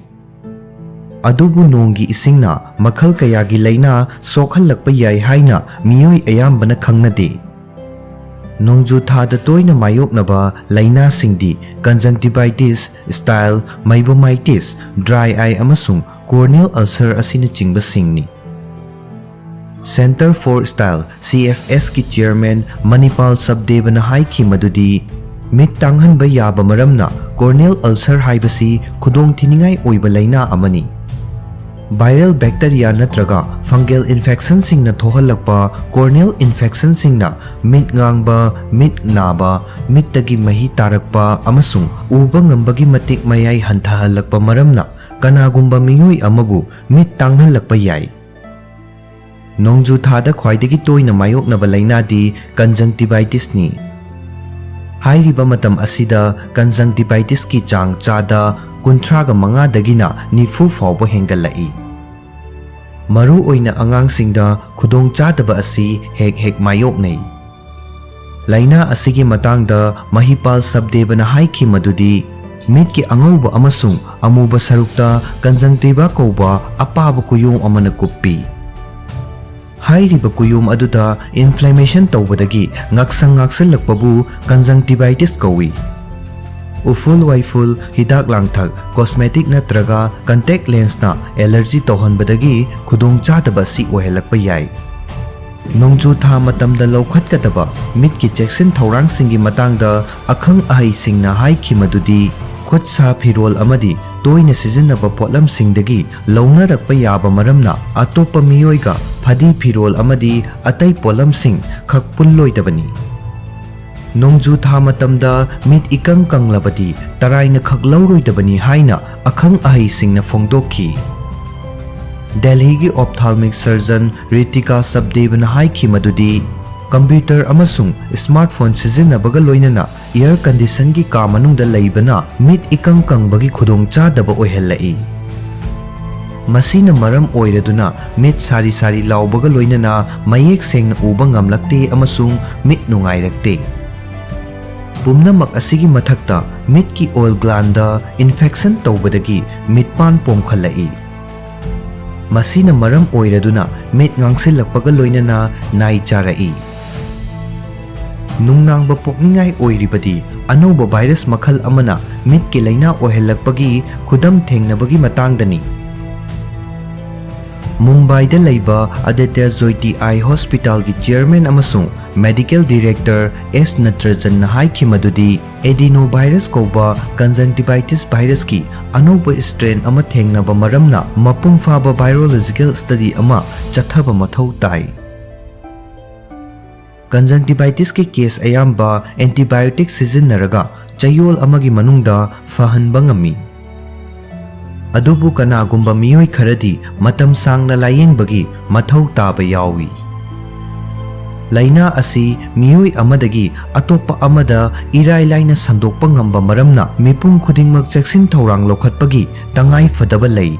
ꯑꯗꯨꯕꯨ ꯅꯣꯡꯒꯤ ꯏꯁꯤꯡꯅ ꯃꯈꯜ ꯀꯌꯥꯒꯤ ꯂꯥꯏꯅꯥ ꯁꯣꯛꯍꯜꯂꯛꯄ ꯌꯥꯏ ꯍꯥꯏꯅ ꯃꯤꯑꯣꯏ ꯑꯌꯥꯝꯕꯅ ꯈꯪꯅꯗꯦ꯫ ꯅꯣꯡꯖꯨ ꯊꯥꯗ ꯇꯣꯏꯅ ꯃꯥꯌꯣꯛꯅꯕ ꯂꯥꯏꯅꯥꯁꯤꯡꯗꯤ conjunctivitis, stye, meibomitis, dry eye ꯑꯃꯁꯨꯡ ꯀꯣꯔꯅꯤꯌꯦꯜ ꯑꯜꯁꯔ ꯑꯁꯤꯅꯆꯤꯡꯕꯁꯤꯡꯅꯤ꯫ Centre for Style, C F S ꯀꯤ ꯆꯤꯌꯔꯃꯦꯟ ꯃꯅꯤꯄꯥꯜ ꯁꯕꯗꯦꯕꯅ ꯍꯥꯏꯈꯤ ꯃꯗꯨꯗꯤ ꯃꯤꯠ ꯇꯥꯡꯍꯟꯕ ꯌꯥꯕ ꯃꯔꯝꯅ ꯀꯣꯔꯅꯤꯌꯦꯜ ꯑꯜꯁꯔ ꯍꯥꯏꯕꯁꯤ ꯈꯨꯗꯣꯡꯊꯤꯅꯤꯡꯉꯥꯏ ꯑꯣꯏꯕ ꯂꯥꯏꯅꯥ ꯑꯃꯅꯤ꯫ Viral bacteria ꯅꯠꯇ꯭ꯔꯒ fungal infectionꯁꯤꯡꯅ ꯊꯣꯛꯍꯜꯂꯛꯄ corneal infectionꯁꯤꯡꯅ ꯃꯤꯠ ꯉꯥꯡꯕ, ꯃꯤꯠ ꯅꯥꯕ, ꯃꯤꯠꯇꯒꯤ ꯃꯍꯤ ꯇꯥꯔꯛꯄ ꯑꯃꯁꯨꯡ ꯎꯕ ꯉꯝꯕꯒꯤ ꯃꯇꯤꯛ ꯃꯌꯥꯏ ꯍꯟꯊꯍꯜꯂꯛꯄ ꯃꯔꯝꯅ ꯀꯅꯥꯒꯨꯝꯕ ꯃꯤꯑꯣꯏ ꯑꯃꯕꯨ ꯃꯤꯠ ꯇꯥꯡꯍꯜꯂꯛꯄ ꯌꯥꯏ꯫ ꯅꯣꯡꯖꯨ ꯊꯥꯗ ꯈ꯭ꯋꯥꯏꯗꯒꯤ ꯇꯣꯏꯅ ꯃꯥꯌꯣꯛꯅꯕ ꯂꯥꯏꯅꯥꯗꯤ conjunctivitisꯅꯤ꯫ ꯍꯥꯏꯔꯤꯕ ꯃꯇꯝ ꯑꯁꯤꯗ conjunctivitisꯀꯤ ꯆꯥꯡ ꯆꯥꯗ ꯀꯨꯟꯊ꯭ꯔꯥꯒ ꯃꯉꯥꯗꯒꯤꯅ ꯅꯤꯐꯨ ꯐꯥꯎꯕ ꯍꯦꯟꯒꯠꯂꯛꯏ꯫ ꯃꯔꯨꯑꯣꯏꯅ ꯑꯉꯥꯡꯁꯤꯡꯗ ꯈꯨꯗꯣꯡꯆꯥꯗꯕ ꯑꯁꯤ ꯍꯦꯛ ꯍꯦꯛ ꯃꯥꯌꯣꯛꯅꯩ꯫ ꯂꯥꯏꯅꯥ ꯑꯁꯤꯒꯤ ꯃꯇꯥꯡꯗ ꯃꯍꯤꯄꯥꯜ ꯁꯕꯗꯦꯕꯅ ꯍꯥꯏꯈꯤ ꯃꯗꯨꯗꯤ, ꯃꯤꯠꯀꯤ ꯑꯉꯧꯕ ꯑꯃꯁꯨꯡ ꯑꯃꯨꯕ ꯁꯔꯨꯛꯇ conjunctiva ꯀꯧꯕ ꯑꯄꯥꯕ ꯀꯨꯌꯣꯝ ꯑꯃꯅ ꯀꯨꯞꯄꯤ꯫ ꯍꯥꯏꯔꯤꯕ ꯀꯨꯌꯣꯝ ꯑꯗꯨꯗ inflammation ꯇꯧꯕꯗꯒꯤ ꯉꯛꯁꯪ ꯉꯥꯛꯁꯜꯂꯛꯄꯕꯨ conjunctivitis ꯀꯧꯏ꯫ ꯎꯐꯨꯜ ꯋꯥꯏꯐꯨꯜ, ꯍꯤꯗꯥꯛ ꯂꯥꯡꯊꯛ, cosmetic ꯅꯠꯇ꯭ꯔꯒ contact lensꯅ allergy ꯇꯧꯍꯟꯕꯗꯒꯤ ꯈꯨꯗꯣꯡꯆꯥꯗꯕ ꯑꯁꯤ ꯑꯣꯏꯍꯜꯂꯛꯄ ꯌꯥꯏ꯫ ꯅꯣꯡꯖꯨ ꯊꯥ ꯃꯇꯝꯗ ꯂꯧꯈꯠꯀꯗꯕ ꯃꯤꯠꯀꯤ ꯆꯦꯛꯁꯤꯟ ꯊꯧꯔꯥꯡꯁꯤꯡꯒꯤ ꯃꯇꯥꯡꯗ ꯑꯈꯪ ꯑꯍꯩꯁꯤꯡꯅ ꯍꯥꯏꯈꯤ ꯃꯗꯨꯗꯤ, ꯈꯨꯠ ꯁꯥ ꯐꯤꯔꯣꯜ ꯑꯃꯗꯤ ꯇꯣꯏꯅ ꯁꯤꯖꯤꯟꯅꯕ ꯄꯣꯠꯂꯝꯁꯤꯡꯗꯒꯤ ꯂꯧꯅꯔꯛꯄ ꯌꯥꯕ ꯃꯔꯝꯅ ꯑꯇꯣꯞꯄ ꯃꯤꯑꯣꯏꯒ ꯐꯗꯤ ꯐꯤꯔꯣꯜ ꯑꯃꯗꯤ ꯑꯇꯩ ꯄꯣꯠꯂꯝꯁꯤꯡ ꯈꯛ ꯄꯨꯜꯂꯣꯏꯗꯕꯅꯤ꯫ ꯅꯣꯡꯖꯨ ꯊꯥ ꯃꯇꯝꯗ ꯃꯤꯠ ꯏꯀꯪ ꯀꯪꯂꯕꯗꯤ ꯇꯔꯥꯏꯅ ꯈꯛ ꯂꯧꯔꯣꯏꯗꯕꯅꯤ ꯍꯥꯏꯅ ꯑꯈꯪ ꯑꯍꯩꯁꯤꯡꯅ ꯐꯣꯡꯗꯣꯛꯈꯤ꯫ ꯗꯦꯜꯍꯤꯒꯤ ophthalmic surgeon ꯔꯤꯇꯤꯀꯥ ꯁꯕꯗꯦꯕꯅ ꯍꯥꯏꯈꯤ ꯃꯗꯨꯗꯤ, computer ꯑꯃꯁꯨꯡ smartphone ꯁꯤꯖꯤꯟꯅꯕꯒ ꯂꯣꯏꯅꯅ air conditionꯒꯤ ꯀꯥ ꯃꯅꯨꯡꯗ ꯂꯩꯕꯅ ꯃꯤꯠ ꯏꯀꯪ ꯀꯪꯕꯒꯤ ꯈꯨꯗꯣꯡꯆꯥꯗꯕ ꯑꯣꯏꯍꯜꯂꯛꯏ꯫ ꯃꯁꯤꯅ ꯃꯔꯝ ꯑꯣꯏꯔꯗꯨꯅ ꯃꯤꯠ ꯁꯥꯔꯤ ꯁꯥꯔꯤ ꯂꯥꯎꯕꯒ ꯂꯣꯏꯅꯅ ꯃꯌꯦꯛ ꯁꯦꯡꯅ ꯎꯕ ꯉꯝꯂꯛꯇꯦ ꯑꯃꯁꯨꯡ ꯃꯤꯠ ꯅꯨꯡꯉꯥꯏꯔꯛꯇꯦ꯫ ꯄꯨꯝꯅꯃꯛ ꯑꯁꯤꯒꯤ ꯃꯊꯛꯇ ꯃꯤꯠꯀꯤ ꯑꯣꯏꯜ glandꯗ infection ꯇꯧꯕꯗꯒꯤ ꯃꯤꯠꯄꯥꯟ ꯄꯣꯝꯈꯠꯂꯛꯏ꯫ ꯃꯁꯤꯅ ꯃꯔꯝ ꯑꯣꯏꯔꯗꯨꯅ ꯃꯤꯠ ꯉꯥꯡꯁꯤꯜꯂꯛꯄꯒ ꯂꯣꯏꯅꯅ ꯅꯥꯏ ꯆꯥꯔꯛꯏ꯫ ꯅꯨꯡꯅꯥꯡꯕ ꯄꯣꯛꯅꯤꯡꯉꯥꯏ ꯑꯣꯏꯔꯤꯕꯗꯤ ꯑꯅꯧꯕ virus ꯃꯈꯜ ꯑꯃꯅ ꯃꯤꯠꯀꯤ ꯂꯥꯏꯅꯥ ꯑꯣꯏꯍꯜꯂꯛꯄꯒꯤ ꯈꯨꯗꯝ ꯊꯦꯡꯅꯕꯒꯤ ꯃꯇꯥꯡꯗꯅꯤ꯫ ꯃꯨꯝꯕꯥꯏꯗ ꯂꯩꯕ ꯑꯗꯤꯇ꯭ꯌ ꯖ꯭ꯌꯣꯇꯤ ꯑꯥꯏ ꯍꯣꯁꯄꯤꯇꯥꯜꯒꯤ ꯆꯤꯌꯔꯃꯦꯟ ꯑꯃꯁꯨꯡ ꯃꯦꯗꯤꯀꯦꯜ ꯗꯤꯔꯦꯛꯇꯔ ꯑꯦꯁ ꯅꯇ꯭ꯔꯖꯟꯅ ꯍꯥꯏꯈꯤ ꯃꯗꯨꯗꯤ, adenovirus ꯀꯧꯕ conjunctivitis virusꯀꯤ ꯑꯅꯧꯕ strain ꯑꯃ ꯊꯦꯡꯅꯕ ꯃꯔꯝꯅ ꯃꯄꯨꯡ ꯐꯥꯕ virological study ꯑꯃ ꯆꯠꯊꯕ ꯃꯊꯧ ꯇꯥꯏ꯫ Conjunctivitisꯀꯤ case ꯑꯌꯥꯝꯕ antibiotic ꯁꯤꯖꯤꯟꯅꯔꯒ ꯆꯌꯣꯜ ꯑꯃꯒꯤ ꯃꯅꯨꯡꯗ ꯐꯍꯟꯕ ꯉꯝꯃꯤ꯫ ꯑꯗꯨꯕꯨ ꯀꯅꯥꯒꯨꯝꯕ ꯃꯤꯑꯣꯏ ꯈꯔꯗꯤ ꯃꯇꯝ ꯁꯥꯡꯅ ꯂꯥꯌꯦꯡꯕꯒꯤ ꯃꯊꯧ ꯇꯥꯕ ꯌꯥꯎꯏ꯫ ꯂꯥꯏꯅꯥ ꯑꯁꯤ ꯃꯤꯑꯣꯏ ꯑꯃꯗꯒꯤ ꯑꯇꯣꯞꯄ ꯑꯃꯗ ꯏꯔꯥꯏ ꯂꯥꯏꯅ ꯁꯟꯗꯣꯛꯄ ꯉꯝꯕ ꯃꯔꯝꯅ ꯃꯤꯄꯨꯝ ꯈꯨꯗꯤꯡꯃꯛ ꯆꯦꯛꯁꯤꯟ ꯊꯧꯔꯥꯡ ꯂꯧꯈꯠꯄꯒꯤ ꯇꯉꯥꯏ ꯐꯗꯕ ꯂꯩ꯫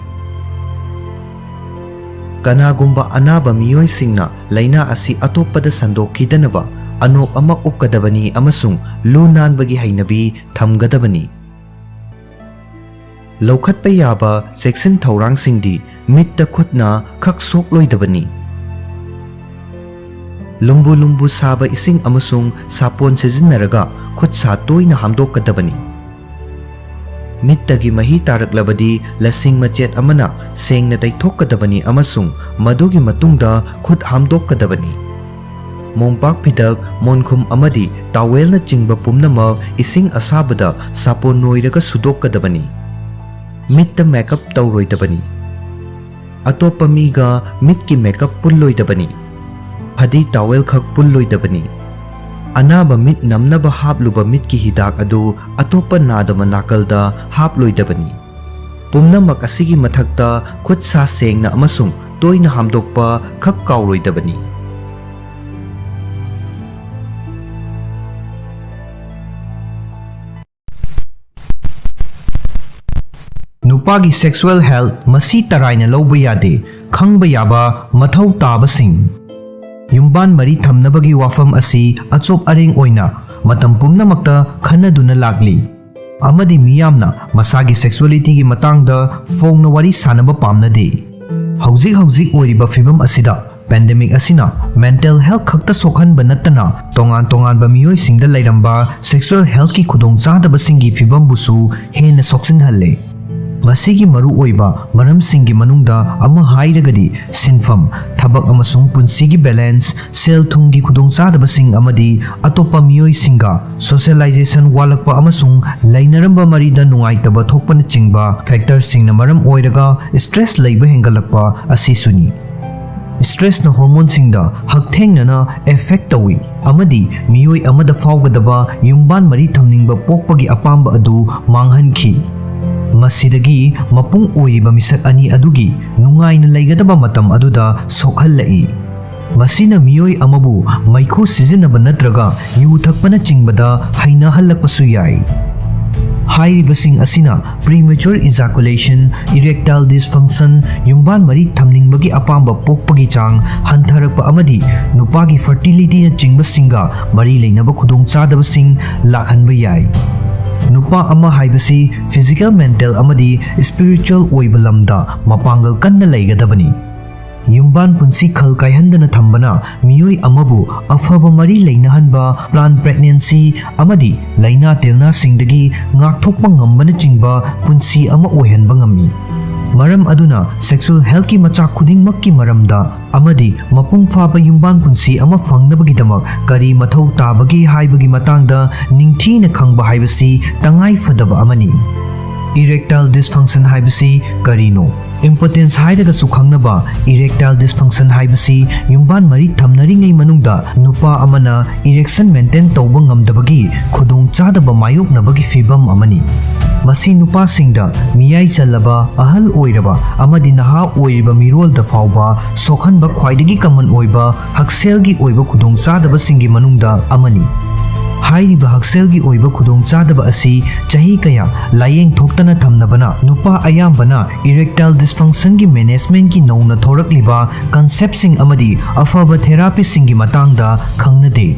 ꯀꯅꯥꯒꯨꯝꯕ ꯑꯅꯥꯕ ꯃꯤꯑꯣꯏꯁꯤꯡꯅ ꯂꯥꯏꯅꯥ ꯑꯁꯤ ꯑꯇꯣꯞꯄꯗ ꯁꯟꯗꯣꯛꯈꯤꯗꯅꯕ ꯑꯅꯣꯞ ꯑꯃ ꯎꯞꯀꯗꯕꯅꯤ ꯑꯃꯁꯨꯡ ꯂꯨ ꯅꯥꯟꯕꯒꯤ ꯍꯩꯅꯕꯤ ꯊꯝꯒꯗꯕꯅꯤ꯫ ꯂꯧꯈꯠꯄ ꯌꯥꯕ ꯆꯦꯛꯁꯤꯟ ꯊꯧꯔꯥꯡꯁꯤꯡꯗꯤ ꯃꯤꯠꯇ ꯈꯨꯠꯅ ꯈꯛ ꯁꯣꯛꯂꯣꯏꯗꯕꯅꯤ꯫ ꯂꯨꯝꯕꯨ ꯂꯨꯝꯕꯨ ꯁꯥꯕ ꯏꯁꯤꯡ ꯑꯃꯁꯨꯡ ꯁꯥꯄꯣꯟ ꯁꯤꯖꯤꯟꯅꯔꯒ ꯈꯨꯠ ꯁꯥ ꯇꯣꯏꯅ ꯍꯥꯝꯗꯣꯛꯀꯗꯕꯅꯤ꯫ ꯃꯤꯠꯇꯒꯤ ꯃꯍꯤ ꯇꯥꯔꯛꯂꯕꯗꯤ ꯂꯁꯤꯡ ꯃꯆꯦꯠ ꯑꯃꯅ ꯁꯦꯡꯅ ꯇꯩꯊꯣꯛꯀꯗꯕꯅꯤ ꯑꯃꯁꯨꯡ ꯃꯗꯨꯒꯤ ꯃꯇꯨꯡꯗ ꯈꯨꯠ ꯍꯥꯝꯗꯣꯛꯀꯗꯕꯅꯤ꯫ ꯃꯣꯝꯄꯥꯛ ꯐꯤꯗꯛ, ꯃꯣꯟꯈꯨꯝ ꯑꯃꯗꯤ ꯇꯥꯋꯦꯜꯅꯆꯤꯡꯕ ꯄꯨꯝꯅꯃꯛ ꯏꯁꯤꯡ ꯑꯁꯥꯕꯗ ꯁꯥꯄꯣꯟ ꯅꯣꯏꯔꯒ ꯁꯨꯗꯣꯛꯀꯗꯕꯅꯤ꯫ ꯃꯤꯠꯇ ꯃꯦꯀꯞ ꯇꯧꯔꯣꯏꯗꯕꯅꯤ꯫ ꯑꯇꯣꯞꯄ ꯃꯤꯒ ꯃꯤꯠꯀꯤ ꯃꯦꯀꯞ ꯄꯨꯜꯂꯣꯏꯗꯕꯅꯤ꯫ ꯐꯗꯤ ꯇꯥꯋꯦꯜ ꯈꯛ ꯄꯨꯜꯂꯣꯏꯗꯕꯅꯤ꯫ ꯑꯅꯥꯕ ꯃꯤꯠ ꯅꯝꯅꯕ ꯍꯥꯞꯂꯨꯕ ꯃꯤꯠꯀꯤ ꯍꯤꯗꯥꯛ ꯑꯗꯨ ꯑꯇꯣꯞꯄ ꯅꯥꯗꯕ ꯅꯥꯀꯜꯗ ꯍꯥꯞꯂꯣꯏꯗꯕꯅꯤ꯫ ꯄꯨꯝꯅꯃꯛ ꯑꯁꯤꯒꯤ ꯃꯊꯛꯇ, ꯈꯨꯠ ꯁꯥ ꯁꯦꯡꯅ ꯑꯃꯁꯨꯡ ꯇꯣꯏꯅ ꯍꯥꯝꯗꯣꯛꯄ ꯈꯛ ꯀꯥꯎꯔꯣꯏꯗꯕꯅꯤ꯫ ꯅꯨꯄꯥꯒꯤ sexual health ꯃꯁꯤ ꯇꯔꯥꯏꯅ ꯂꯧꯕ ꯌꯥꯗꯦ꯫ ꯈꯪꯕ ꯌꯥꯕ ꯃꯊꯧ ꯇꯥꯕꯁꯤꯡ꯫ ꯌꯨꯝꯕꯥꯟ ꯃꯔꯤ ꯊꯝꯅꯕꯒꯤ ꯋꯥꯐꯝ ꯑꯁꯤ ꯑꯆꯣꯞ ꯑꯔꯦꯡ ꯑꯣꯏꯅ ꯃꯇꯝ ꯄꯨꯝꯅꯃꯛꯇ ꯈꯟꯅꯗꯨꯅ ꯂꯥꯛꯂꯤ, ꯑꯃꯗꯤ ꯃꯤꯌꯥꯝꯅ ꯃꯁꯥꯒꯤ sexualityꯒꯤ ꯃꯇꯥꯡꯗ ꯐꯣꯡꯅ ꯋꯥꯔꯤ ꯁꯥꯅꯕ ꯄꯥꯝꯅꯗꯦ꯫ ꯍꯧꯖꯤꯛ ꯍꯧꯖꯤꯛ ꯑꯣꯏꯔꯤꯕ ꯐꯤꯚꯝ ꯑꯁꯤꯗ, pandemic ꯑꯁꯤꯅ mental health ꯈꯛꯇ ꯁꯣꯛꯍꯟꯕ ꯅꯠꯇꯅ ꯇꯣꯉꯥꯟ ꯇꯣꯉꯥꯟꯕ ꯃꯤꯑꯣꯏꯁꯤꯡꯗ ꯂꯩꯔꯝꯕ sexual healthꯀꯤ ꯈꯨꯗꯣꯡꯆꯥꯗꯕꯁꯤꯡꯒꯤ ꯐꯤꯚꯝꯕꯨꯁꯨ ꯍꯦꯟꯅ ꯁꯣꯛꯆꯤꯟꯍꯜꯂꯦ꯫ ꯃꯁꯤꯒꯤ ꯃꯔꯨꯑꯣꯏꯕ ꯃꯔꯝꯁꯤꯡꯒꯤ ꯃꯅꯨꯡꯗ ꯑꯃ ꯍꯥꯏꯔꯒꯗꯤ ꯁꯤꯟꯐꯝ, ꯊꯕꯛ ꯑꯃꯁꯨꯡ ꯄꯨꯟꯁꯤꯒꯤ ꯕꯦꯂꯦꯟꯁ, ꯁꯦꯜ ꯊꯨꯝꯒꯤ ꯈꯨꯗꯣꯡꯆꯥꯗꯕꯁꯤꯡ ꯑꯃꯗꯤ ꯑꯇꯣꯞꯄ ꯃꯤꯑꯣꯏꯁꯤꯡꯒ ꯁꯣꯁꯤꯌꯦꯂꯥꯏꯖꯦꯁꯟ ꯋꯥꯠꯂꯛꯄ ꯑꯃꯁꯨꯡ ꯂꯩꯅꯔꯝꯕ ꯃꯔꯤꯗ ꯅꯨꯡꯉꯥꯏꯇꯕ ꯊꯣꯛꯄꯅꯆꯤꯡꯕ ꯐꯦꯛꯇꯔꯁꯤꯡꯅ ꯃꯔꯝ ꯑꯣꯏꯔꯒ ꯁ꯭ꯇ꯭ꯔꯦꯁ ꯂꯩꯕ ꯍꯦꯟꯒꯠꯂꯛꯄ ꯑꯁꯤꯁꯨꯅꯤ꯫ ꯁ꯭ꯇ꯭ꯔꯦꯁꯅ ꯍꯣꯔꯃꯣꯟꯁꯤꯡꯗ ꯍꯛꯊꯦꯡꯅꯅ ꯑꯦꯐꯦꯛ ꯇꯧꯏ ꯑꯃꯗꯤ ꯃꯤꯑꯣꯏ ꯑꯃꯗ ꯐꯥꯎꯒꯗꯕ ꯌꯨꯝꯕꯥꯟ ꯃꯔꯤ ꯊꯝꯅꯤꯡꯕ ꯄꯣꯛꯄꯒꯤ ꯑꯄꯥꯝꯕ ꯑꯗꯨ ꯃꯥꯡꯍꯟꯈꯤ꯫ ꯃꯁꯤꯗꯒꯤ ꯃꯄꯨꯡ ꯑꯣꯏꯔꯤꯕ ꯃꯤꯁꯛ ꯑꯅꯤ ꯑꯗꯨꯒꯤ ꯅꯨꯡꯉꯥꯏꯅ ꯂꯩꯒꯗꯕ ꯃꯇꯝ ꯑꯗꯨꯗ ꯁꯣꯛꯍꯜꯂꯛꯏ꯫ ꯃꯁꯤꯅ ꯃꯤꯑꯣꯏ ꯑꯃꯕꯨ ꯃꯩꯈꯨ ꯁꯤꯖꯤꯟꯅꯕ ꯅꯠꯇ꯭ꯔꯒ ꯌꯨ ꯊꯛꯄꯅꯆꯤꯡꯕꯗ ꯍꯩꯅꯍꯜꯂꯛꯄꯁꯨ ꯌꯥꯏ꯫ ꯍꯥꯏꯔꯤꯕꯁꯤꯡ ꯑꯁꯤꯅ premature ejaculation, erectile dysfunction, ꯌꯨꯝꯕꯥꯟ ꯃꯔꯤ ꯊꯝꯅꯤꯡꯕꯒꯤ ꯑꯄꯥꯝꯕ ꯄꯣꯛꯄꯒꯤ ꯆꯥꯡ ꯍꯟꯊꯔꯛꯄ ꯑꯃꯗꯤ ꯅꯨꯄꯥꯒꯤ ꯐꯔꯇꯤꯂꯤꯇꯤꯅꯆꯤꯡꯕꯁꯤꯡꯒ ꯃꯔꯤ ꯂꯩꯅꯕ ꯈꯨꯗꯣꯡꯆꯥꯗꯕꯁꯤꯡ ꯂꯥꯛꯍꯟꯕ ꯌꯥꯏ꯫ ꯅꯨꯄꯥ ꯑꯃ ꯍꯥꯏꯕꯁꯤ ꯐꯤꯖꯤꯀꯦꯜ, ꯃꯦꯟꯇꯦꯜ ꯑꯃꯗꯤ ꯁ꯭ꯄꯤꯔꯤꯆꯨꯋꯦꯜ ꯑꯣꯏꯕ ꯂꯝꯗ ꯃꯄꯥꯡꯒꯜ ꯀꯟꯅ ꯂꯩꯒꯗꯕꯅꯤ꯫ ꯌꯨꯝꯕꯥꯟ ꯄꯨꯟꯁꯤ ꯈꯜ ꯀꯥꯏꯍꯟꯗꯅ ꯊꯝꯕꯅ ꯃꯤꯑꯣꯏ ꯑꯃꯕꯨ ꯑꯐꯕ ꯃꯔꯤ ꯂꯩꯅꯍꯟꯕ, ꯄ꯭ꯂꯥꯟ ꯄ꯭ꯔꯦꯒꯅꯦꯟꯁꯤ ꯑꯃꯗꯤ ꯂꯥꯏꯅꯥ ꯇꯤꯜꯅꯥꯁꯤꯡꯗꯒꯤ ꯉꯥꯛꯊꯣꯛꯄ ꯉꯝꯕꯅꯆꯤꯡꯕ ꯄꯨꯟꯁꯤ ꯑꯃ ꯑꯣꯏꯍꯟꯕ ꯉꯝꯃꯤ꯫ ꯃꯔꯝ ꯑꯗꯨꯅ ꯁꯦꯛꯁꯨꯑꯦꯜ ꯍꯦꯜꯊꯀꯤ ꯃꯆꯥꯛ ꯈꯨꯗꯤꯡꯃꯛꯀꯤ ꯃꯔꯝꯗ ꯑꯃꯗꯤ ꯃꯄꯨꯡ ꯐꯥꯕ ꯌꯨꯝꯕꯥꯟ ꯄꯨꯟꯁꯤ ꯑꯃ ꯐꯪꯅꯕꯒꯤꯗꯃꯛ ꯀꯔꯤ ꯃꯊꯧ ꯇꯥꯕꯒꯦ ꯍꯥꯏꯕꯒꯤ ꯃꯇꯥꯡꯗ ꯅꯤꯡꯊꯤꯅ ꯈꯪꯕ ꯍꯥꯏꯕꯁꯤ ꯇꯉꯥꯏ ꯐꯗꯕ ꯑꯃꯅꯤ꯫ Erectile dysfunction ꯍꯥꯏꯕꯁꯤ ꯀꯔꯤꯅꯣ? ꯏꯝꯄꯣꯇꯦꯟꯁ ꯍꯥꯏꯔꯒꯁꯨ ꯈꯪꯅꯕ erectile dysfunction ꯍꯥꯏꯕꯁꯤ ꯌꯨꯝꯕꯥꯟ ꯃꯔꯤ ꯊꯝꯅꯔꯤꯉꯩ ꯃꯅꯨꯡꯗ ꯅꯨꯄꯥ ꯑꯃꯅ ꯏꯔꯦꯛꯁꯟ ꯃꯦꯟꯇꯦꯟ ꯇꯧꯕ ꯉꯝꯗꯕꯒꯤ ꯈꯨꯗꯣꯡꯆꯥꯗꯕ ꯃꯥꯌꯣꯛꯅꯕꯒꯤ ꯐꯤꯚꯝ ꯑꯃꯅꯤ꯫ ꯃꯁꯤ ꯅꯨꯄꯥꯁꯤꯡꯗ, ꯃꯤꯌꯥꯏ ꯆꯜꯂꯕ, ꯑꯍꯜ ꯑꯣꯏꯔꯕ ꯑꯃꯗꯤ ꯅꯍꯥ ꯑꯣꯏꯔꯤꯕ ꯃꯤꯔꯣꯜꯗ ꯐꯥꯎꯕ ꯁꯣꯛꯍꯟꯕ ꯈ꯭ꯋꯥꯏꯗꯒꯤ ꯀꯃꯟ ꯑꯣꯏꯕ ꯍꯛꯁꯦꯜꯒꯤ ꯑꯣꯏꯕ ꯈꯨꯗꯣꯡꯆꯥꯗꯕꯁꯤꯡꯒꯤ ꯃꯅꯨꯡꯗ ꯑꯃꯅꯤ꯫ ꯍꯥꯏꯔꯤꯕ ꯍꯛꯁꯦꯜꯒꯤ ꯑꯣꯏꯕ ꯈꯨꯗꯣꯡꯆꯥꯗꯕ ꯑꯁꯤ ꯆꯍꯤ ꯀꯌꯥ ꯂꯥꯌꯦꯡ ꯊꯣꯛꯇꯅ ꯊꯝꯅꯕꯅ ꯅꯨꯄꯥ ꯑꯌꯥꯝꯕꯅ erectile dysfunctionꯒꯤ ꯃꯦꯅꯦꯖꯃꯦꯟꯠꯀꯤ ꯅꯧꯅ ꯊꯣꯔꯛꯂꯤꯕ ꯀꯟꯁꯦꯞꯁꯤꯡ ꯑꯃꯗꯤ ꯑꯐꯕ ꯊꯦꯔꯥꯄꯤꯁꯤꯡꯒꯤ ꯃꯇꯥꯡꯗ ꯈꯪꯅꯗꯦ꯫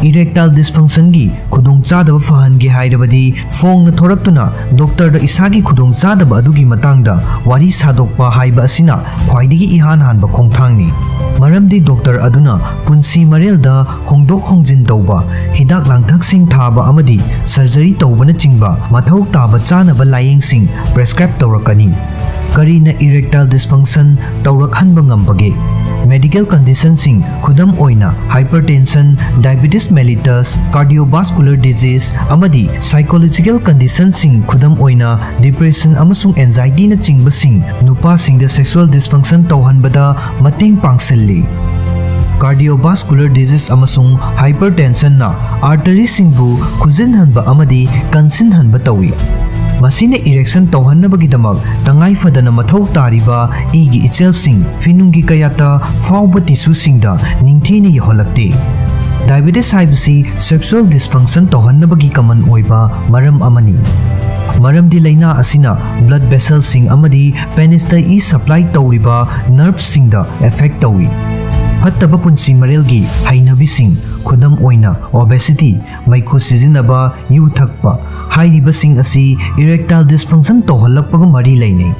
Erectile dysfunctionꯒꯤ ꯈꯨꯗꯣꯡꯆꯥꯗꯕ ꯐꯍꯟꯒꯦ ꯍꯥꯏꯔꯕꯗꯤ ꯐꯣꯡꯅ ꯊꯣꯔꯛꯇꯨꯅ ꯗꯣꯛꯇꯔꯗ ꯏꯁꯥꯒꯤ ꯈꯨꯗꯣꯡꯆꯥꯗꯕ ꯑꯗꯨꯒꯤ ꯃꯇꯥꯡꯗ ꯋꯥꯔꯤ ꯁꯥꯗꯣꯛꯄ ꯍꯥꯏꯕ ꯑꯁꯤꯅ ꯈ꯭ꯋꯥꯏꯗꯒꯤ ꯏꯍꯥꯟ ꯍꯥꯟꯕ ꯈꯣꯡꯊꯥꯡꯅꯤ꯫ ꯃꯔꯝꯗꯤ ꯗꯣꯛꯇꯔ ꯑꯗꯨꯅ ꯄꯨꯟꯁꯤ ꯃꯔꯦꯜꯗ ꯍꯣꯡꯗꯣꯛ ꯍꯣꯡꯖꯤꯟ ꯇꯧꯕ, ꯍꯤꯗꯥꯛ ꯂꯥꯡꯊꯛꯁꯤꯡ ꯊꯥꯕ ꯑꯃꯗꯤ ꯁꯔꯖꯔꯤ ꯇꯧꯕꯅꯆꯤꯡꯕ ꯃꯊꯧ ꯇꯥꯕ ꯆꯥꯅꯕ ꯂꯥꯌꯦꯡꯁꯤꯡ ꯄ꯭ꯔꯦꯁꯀ꯭ꯔꯥꯏꯕ ꯇꯧꯔꯛꯀꯅꯤ꯫ ꯀꯔꯤꯅ erectile dysfunction ꯇꯧꯔꯛꯍꯟꯕ ꯉꯝꯕꯒꯦ? Medical conditionꯁꯤꯡ, ꯈꯨꯗꯝ ꯑꯣꯏꯅ hypertension, diabetes mellitus, cardiovascular disease, ꯑꯃꯗꯤ psychological conditionꯁꯤꯡ, ꯈꯨꯗꯝ ꯑꯣꯏꯅ depression ꯑꯃꯁꯨꯡ anxietyꯅꯆꯤꯡꯕꯁꯤꯡ, ꯅꯨꯄꯥꯁꯤꯡꯗ sexual dysfunction ꯇꯧꯍꯟꯕꯗ ꯃꯇꯦꯡ ꯄꯥꯡꯁꯤꯜꯂꯤ꯫ Cardiovascular disease ꯑꯃꯁꯨꯡ hypertensionꯅ arteryꯁꯤꯡꯕꯨ ꯈꯨꯖꯤꯟꯍꯟꯕ ꯑꯃꯗꯤ ꯀꯟꯁꯤꯟꯍꯟꯕ ꯇꯧꯏ꯫ ꯃꯁꯤꯅ erection ꯇꯧꯍꯟꯅꯕꯒꯤꯗꯃꯛ ꯇꯉꯥꯏ ꯐꯗꯅ ꯃꯊꯧ ꯇꯥꯔꯤꯕ ꯏꯒꯤ ꯏꯆꯦꯜꯁꯤꯡ ꯐꯤꯅꯨꯡꯒꯤ ꯀꯌꯥꯠꯇ ꯐꯥꯎꯕ tissueꯁꯤꯡꯗ ꯅꯤꯡꯊꯤꯅ ꯌꯧꯍꯜꯂꯛꯇꯦ꯫ Diabetes ꯍꯥꯏꯕꯁꯤ sexual dysfunction ꯇꯧꯍꯟꯅꯕꯒꯤ common ꯑꯣꯏꯕ ꯃꯔꯝ ꯑꯃꯅꯤ꯫ ꯃꯔꯝꯗꯤ ꯂꯥꯏꯅꯥ ꯑꯁꯤꯅ blood vesselꯁꯤꯡ ꯑꯃꯗꯤ penisꯇ ꯏ supply ꯇꯧꯔꯤꯕ nerveꯁꯤꯡꯗ affect ꯇꯧꯏ꯫ ꯐꯠꯇꯕ ꯄꯨꯟꯁꯤ ꯃꯔꯦꯜꯒꯤ ꯍꯩꯅꯕꯤꯁꯤꯡ, ꯈꯨꯗꯝ ꯑꯣꯏꯅ obesity, ꯃꯩꯈꯨ ꯁꯤꯖꯤꯟꯅꯕ, ꯌꯨ ꯊꯛꯄ ꯍꯥꯏꯔꯤꯕꯁꯤꯡ ꯑꯁꯤ erectile dysfunction ꯇꯧꯍꯜꯂꯛꯄꯒ ꯃꯔꯤ ꯂꯩꯅꯩ꯫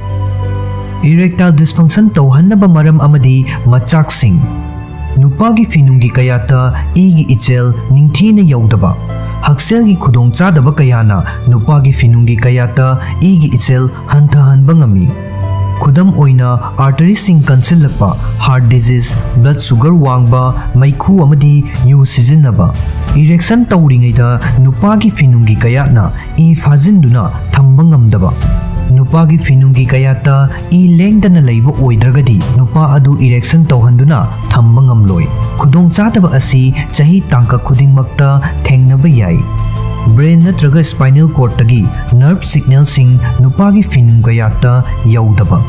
Erectile dysfunction ꯇꯧꯍꯟꯅꯕ ꯃꯔꯝ ꯑꯃꯗꯤ ꯃꯆꯥꯛꯁꯤꯡ꯫ ꯅꯨꯄꯥꯒꯤ ꯐꯤꯅꯨꯡꯒꯤ ꯀꯌꯥꯠꯇ ꯏꯒꯤ ꯏꯆꯦꯜ ꯅꯤꯡꯊꯤꯅ ꯌꯧꯗꯕ꯫ ꯍꯛꯁꯦꯜꯒꯤ ꯈꯨꯗꯣꯡꯆꯥꯗꯕ ꯀꯌꯥꯅ ꯅꯨꯄꯥꯒꯤ ꯐꯤꯅꯨꯡꯒꯤ ꯀꯌꯥꯠꯇ ꯏꯒꯤ ꯏꯆꯦꯜ ꯍꯟꯊꯍꯟꯕ ꯉꯝꯃꯤ꯫ ꯈꯨꯗꯝ ꯑꯣꯏꯅ, arteryꯁꯤꯡ ꯀꯟꯁꯤꯜꯂꯛꯄ, heart disease, blood sugar ꯋꯥꯡꯕ, ꯃꯩꯈꯨ ꯑꯃꯗꯤ ꯌꯨ ꯁꯤꯖꯤꯟꯅꯕ꯫ Erection ꯇꯧꯔꯤꯉꯩꯗ ꯅꯨꯄꯥꯒꯤ ꯐꯤꯅꯨꯡꯒꯤ ꯀꯌꯥꯠꯅ ꯏ ꯐꯥꯖꯤꯟꯗꯨꯅ ꯊꯝꯕ ꯉꯝꯗꯕ꯫ ꯅꯨꯄꯥꯒꯤ ꯐꯤꯅꯨꯡꯒꯤ ꯀꯌꯥꯠꯇ ꯏ ꯂꯦꯡꯗꯅ ꯂꯩꯕ ꯑꯣꯏꯗ꯭ꯔꯒꯗꯤ ꯅꯨꯄꯥ ꯑꯗꯨ erection ꯇꯧꯍꯟꯗꯨꯅ ꯊꯝꯕ ꯉꯝꯂꯣꯏ꯫ ꯈꯨꯗꯣꯡꯆꯥꯗꯕ ꯑꯁꯤ ꯆꯍꯤ ꯇꯥꯡꯀꯛ ꯈꯨꯗꯤꯡꯃꯛꯇ ꯊꯦꯡꯅꯕ ꯌꯥꯏ꯫ Brain ꯅꯠꯇ꯭ꯔꯒ spinal cordꯇꯒꯤ nerve signalꯁꯤꯡ ꯅꯨꯄꯥꯒꯤ ꯐꯤꯅꯨꯡ ꯀꯌꯥꯠꯇ ꯌꯧꯗꯕ꯫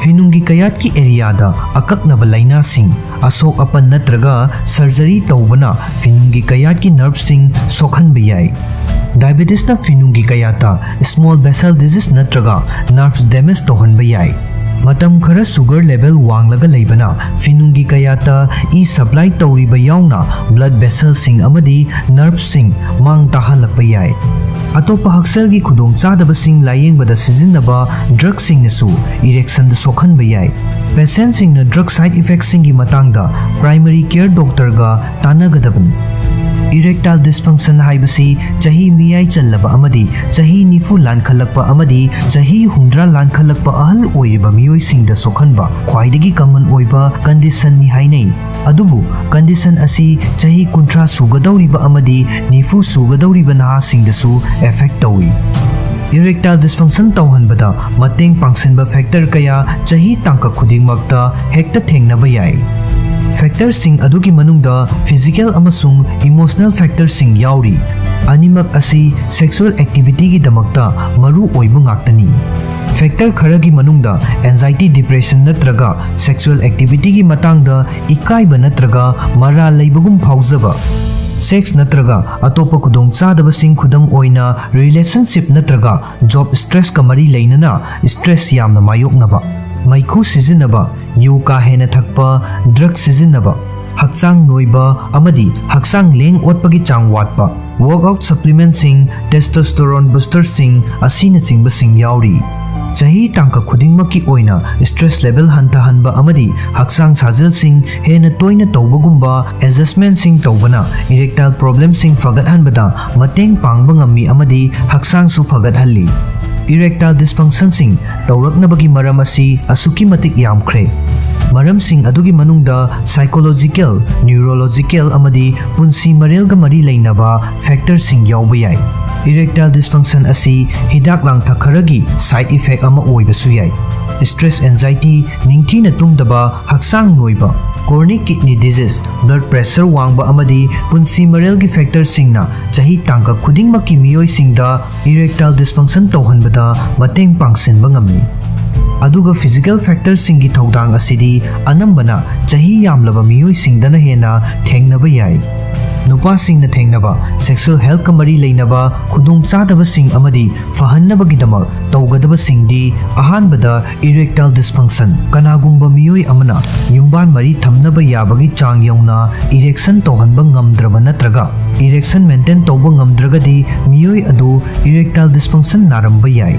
ꯐꯤꯅꯨꯡꯒꯤ ꯀꯌꯥꯠꯀꯤ areaꯗ ꯑꯀꯛꯅꯕ ꯂꯥꯏꯅꯥꯁꯤꯡ, ꯑꯁꯣꯛ ꯑꯄꯟ ꯅꯠꯇ꯭ꯔꯒ surgery ꯇꯧꯕꯅ ꯐꯤꯅꯨꯡꯒꯤ ꯀꯌꯥꯠꯀꯤ nerveꯁꯤꯡ ꯁꯣꯛꯍꯟꯕ ꯌꯥꯏ꯫ Diabetesꯅ ꯐꯤꯅꯨꯡꯒꯤ ꯀꯌꯥꯠꯇ small vessel disease ꯅꯠꯇ꯭ꯔꯒ nerves damage ꯇꯧꯍꯟꯕ ꯌꯥꯏ꯫ ꯃꯇꯝ ꯈꯔ sugar level ꯋꯥꯡꯂꯒ ꯂꯩꯕꯅ ꯐꯤꯅꯨꯡꯒꯤ ꯀꯌꯥꯠꯇ ꯏ supply ꯇꯧꯔꯤꯕ ꯌꯥꯎꯅ blood vesselꯁꯤꯡ ꯑꯃꯗꯤ nerveꯁꯤꯡ ꯃꯥꯡ ꯇꯥꯍꯜꯂꯛꯄ ꯌꯥꯏ꯫ ꯑꯇꯣꯞꯄ ꯍꯛꯁꯦꯜꯒꯤ ꯈꯨꯗꯣꯡꯆꯥꯗꯕꯁꯤꯡ ꯂꯥꯌꯦꯡꯕꯗ ꯁꯤꯖꯤꯟꯅꯕ drugꯁꯤꯡꯅꯁꯨ erectionꯗ ꯁꯣꯛꯍꯟꯕ ꯌꯥꯏ꯫ Patientꯁꯤꯡꯅ drug side effectꯁꯤꯡꯒꯤ ꯃꯇꯥꯡꯗ primary care doctorꯒ ꯇꯥꯟꯅꯒꯗꯕꯅꯤ꯫ Erectile dysfunction ꯍꯥꯏꯕꯁꯤ ꯆꯍꯤ ꯃꯤꯌꯥꯏ ꯆꯜꯂꯕ ꯑꯃꯗꯤ ꯆꯍꯤ ꯅꯤꯐꯨ ꯂꯥꯟꯈꯠꯂꯛꯄ ꯑꯃꯗꯤ ꯆꯍꯤ ꯍꯨꯝꯗ꯭ꯔꯥ ꯂꯥꯟꯈꯠꯂꯛꯄ ꯑꯍꯜ ꯑꯣꯏꯔꯤꯕ ꯃꯤꯑꯣꯏꯁꯤꯡꯗ ꯁꯣꯛꯍꯟꯕ ꯈ꯭ꯋꯥꯏꯗꯒꯤ common ꯑꯣꯏꯕ conditionꯅꯤ ꯍꯥꯏꯅꯩ꯫ ꯑꯗꯨꯕꯨ condition ꯑꯁꯤ ꯆꯍꯤ ꯀꯨꯟꯊ꯭ꯔꯥ ꯁꯨꯒꯗꯧꯔꯤꯕ ꯑꯃꯗꯤ ꯅꯤꯐꯨ ꯁꯨꯒꯗꯧꯔꯤꯕ ꯅꯍꯥꯁꯤꯡꯗꯁꯨ affect ꯇꯧꯏ꯫ Erectile dysfunction ꯇꯧꯍꯟꯕꯗ ꯃꯇꯦꯡ ꯄꯥꯡꯁꯤꯟꯕ factor ꯀꯌꯥ ꯆꯍꯤ ꯇꯥꯡꯀꯛ ꯈꯨꯗꯤꯡꯃꯛꯇ ꯍꯦꯛꯇ ꯊꯦꯡꯅꯕ ꯌꯥꯏ꯫ Factorꯁꯤꯡ ꯑꯗꯨꯒꯤ ꯃꯅꯨꯡꯗ physical ꯑꯃꯁꯨꯡ emotional factorꯁꯤꯡ ꯌꯥꯎꯔꯤ꯫ ꯑꯅꯤꯃꯛ ꯑꯁꯤ sexual activityꯒꯤꯗꯃꯛꯇ ꯃꯔꯨ ꯑꯣꯏꯕ ꯉꯥꯛꯇꯅꯤ꯫ Factor ꯈꯔꯒꯤ ꯃꯅꯨꯡꯗ anxiety, depression ꯅꯠꯇ꯭ꯔꯒ sexual activityꯒꯤ ꯃꯇꯥꯡꯗ ꯏꯀꯥꯏꯕ ꯅꯠꯇ꯭ꯔꯒ ꯃꯔꯥꯜ ꯂꯩꯕꯒꯨꯝ ꯐꯥꯎꯖꯕ, sex ꯅꯠꯇ꯭ꯔꯒ ꯑꯇꯣꯞꯄ ꯈꯨꯗꯣꯡꯆꯥꯗꯕꯁꯤꯡ, ꯈꯨꯗꯝ ꯑꯣꯏꯅ relationship ꯅꯠꯇ꯭ꯔꯒ job stressꯀ ꯃꯔꯤ ꯂꯩꯅꯅ stress ꯌꯥꯝꯅ ꯃꯥꯌꯣꯛꯅꯕ, ꯃꯩꯈꯨ ꯁꯤꯖꯤꯟꯅꯕ, ꯌꯨ ꯀꯥ ꯍꯦꯟꯅ ꯊꯛꯄ, drug ꯁꯤꯖꯤꯟꯅꯕ, ꯍꯛꯆꯥꯡ ꯅꯣꯏꯕ ꯑꯃꯗꯤ ꯍꯛꯆꯥꯡ ꯂꯦꯡ ꯑꯣꯠꯄꯒꯤ ꯆꯥꯡ ꯋꯥꯠꯄ, workout supplementꯁꯤꯡ, testosterone boosterꯁꯤꯡ ꯑꯁꯤꯅꯆꯤꯡꯕꯁꯤꯡ ꯌꯥꯎꯔꯤ꯫ ꯆꯍꯤ ꯇꯥꯡꯀꯛ ꯈꯨꯗꯤꯡꯃꯛꯀꯤ ꯑꯣꯏꯅ stress level ꯍꯟꯊꯍꯟꯕ ꯑꯃꯗꯤ ꯍꯛꯆꯥꯡ ꯁꯥꯖꯦꯜꯁꯤꯡ ꯍꯦꯟꯅ ꯇꯣꯏꯅ ꯇꯧꯕꯒꯨꯝꯕ adjustmentꯁꯤꯡ ꯇꯧꯕꯅ erectile problemꯁꯤꯡ ꯐꯒꯠꯍꯟꯕꯗ ꯃꯇꯦꯡ ꯄꯥꯡꯕ ꯉꯝꯃꯤ ꯑꯃꯗꯤ ꯍꯛꯆꯥꯡꯁꯨ ꯐꯒꯠꯍꯜꯂꯤ꯫ Erectile dysfunctionꯁꯤꯡ ꯇꯧꯔꯛꯅꯕꯒꯤ ꯃꯔꯝ ꯑꯁꯤ ꯑꯁꯨꯛꯀꯤ ꯃꯇꯤꯛ ꯌꯥꯝꯈ꯭ꯔꯦ꯫ ꯃꯔꯝꯁꯤꯡ ꯑꯗꯨꯒꯤ ꯃꯅꯨꯡꯗ psychological, neurological ꯑꯃꯗꯤ ꯄꯨꯟꯁꯤ ꯃꯔꯦꯜꯒ ꯃꯔꯤ ꯂꯩꯅꯕ factorꯁꯤꯡ ꯌꯥꯎꯕ ꯌꯥꯏ꯫ Erectile dysfunction ꯑꯁꯤ ꯍꯤꯗꯥꯛ ꯂꯥꯡꯊꯛ ꯈꯔꯒꯤ side effect ꯑꯃ ꯑꯣꯏꯕꯁꯨ ꯌꯥꯏ꯫ Stress, anxiety, ꯅꯤꯡꯊꯤꯅ ꯇꯨꯝꯗꯕ, ꯍꯛꯆꯥꯡ ꯅꯣꯏꯕ, chronic kidney disease, blood pressure ꯋꯥꯡꯕ ꯑꯃꯗꯤ ꯄꯨꯟꯁꯤ ꯃꯔꯦꯜꯒꯤ factorꯁꯤꯡꯅ ꯆꯍꯤ ꯇꯥꯡꯀꯛ ꯈꯨꯗꯤꯡꯃꯛꯀꯤ ꯃꯤꯑꯣꯏꯁꯤꯡꯗ erectile dysfunction ꯇꯧꯍꯟꯕꯗ ꯃꯇꯦꯡ ꯄꯥꯡꯁꯤꯟꯕ ꯉꯝꯃꯤ꯫ ꯑꯗꯨꯒ physical factorꯁꯤꯡꯒꯤ ꯊꯧꯗꯥꯡ ꯑꯁꯤꯗꯤ ꯑꯅꯝꯕꯅ ꯆꯍꯤ ꯌꯥꯝꯂꯕ ꯃꯤꯑꯣꯏꯁꯤꯡꯗꯅ ꯍꯦꯟꯅ ꯊꯦꯡꯅꯕ ꯌꯥꯏ꯫ ꯅꯨꯄꯥꯁꯤꯡꯅ ꯊꯦꯡꯅꯕ sexual healthꯀ ꯃꯔꯤ ꯂꯩꯅꯕ ꯈꯨꯗꯣꯡꯆꯥꯗꯕꯁꯤꯡ ꯑꯃꯗꯤ ꯐꯍꯟꯅꯕꯒꯤꯗꯃꯛ ꯇꯧꯒꯗꯕꯁꯤꯡꯗꯤ, ꯑꯍꯥꯟꯕꯗ, erectile dysfunction꯫ ꯀꯅꯥꯒꯨꯝꯕ ꯃꯤꯑꯣꯏ ꯑꯃꯅ ꯌꯨꯝꯕꯥꯟ ꯃꯔꯤ ꯊꯝꯅꯕ ꯌꯥꯕꯒꯤ ꯆꯥꯡ ꯌꯧꯅ erection ꯇꯧꯍꯟꯕ ꯉꯝꯗ꯭ꯔꯕ ꯅꯠꯇ꯭ꯔꯒ erection maintain ꯇꯧꯕ ꯉꯝꯗ꯭ꯔꯒꯗꯤ, ꯃꯤꯑꯣꯏ ꯑꯗꯨ erectile dysfunction ꯅꯥꯔꯝꯕ ꯌꯥꯏ꯫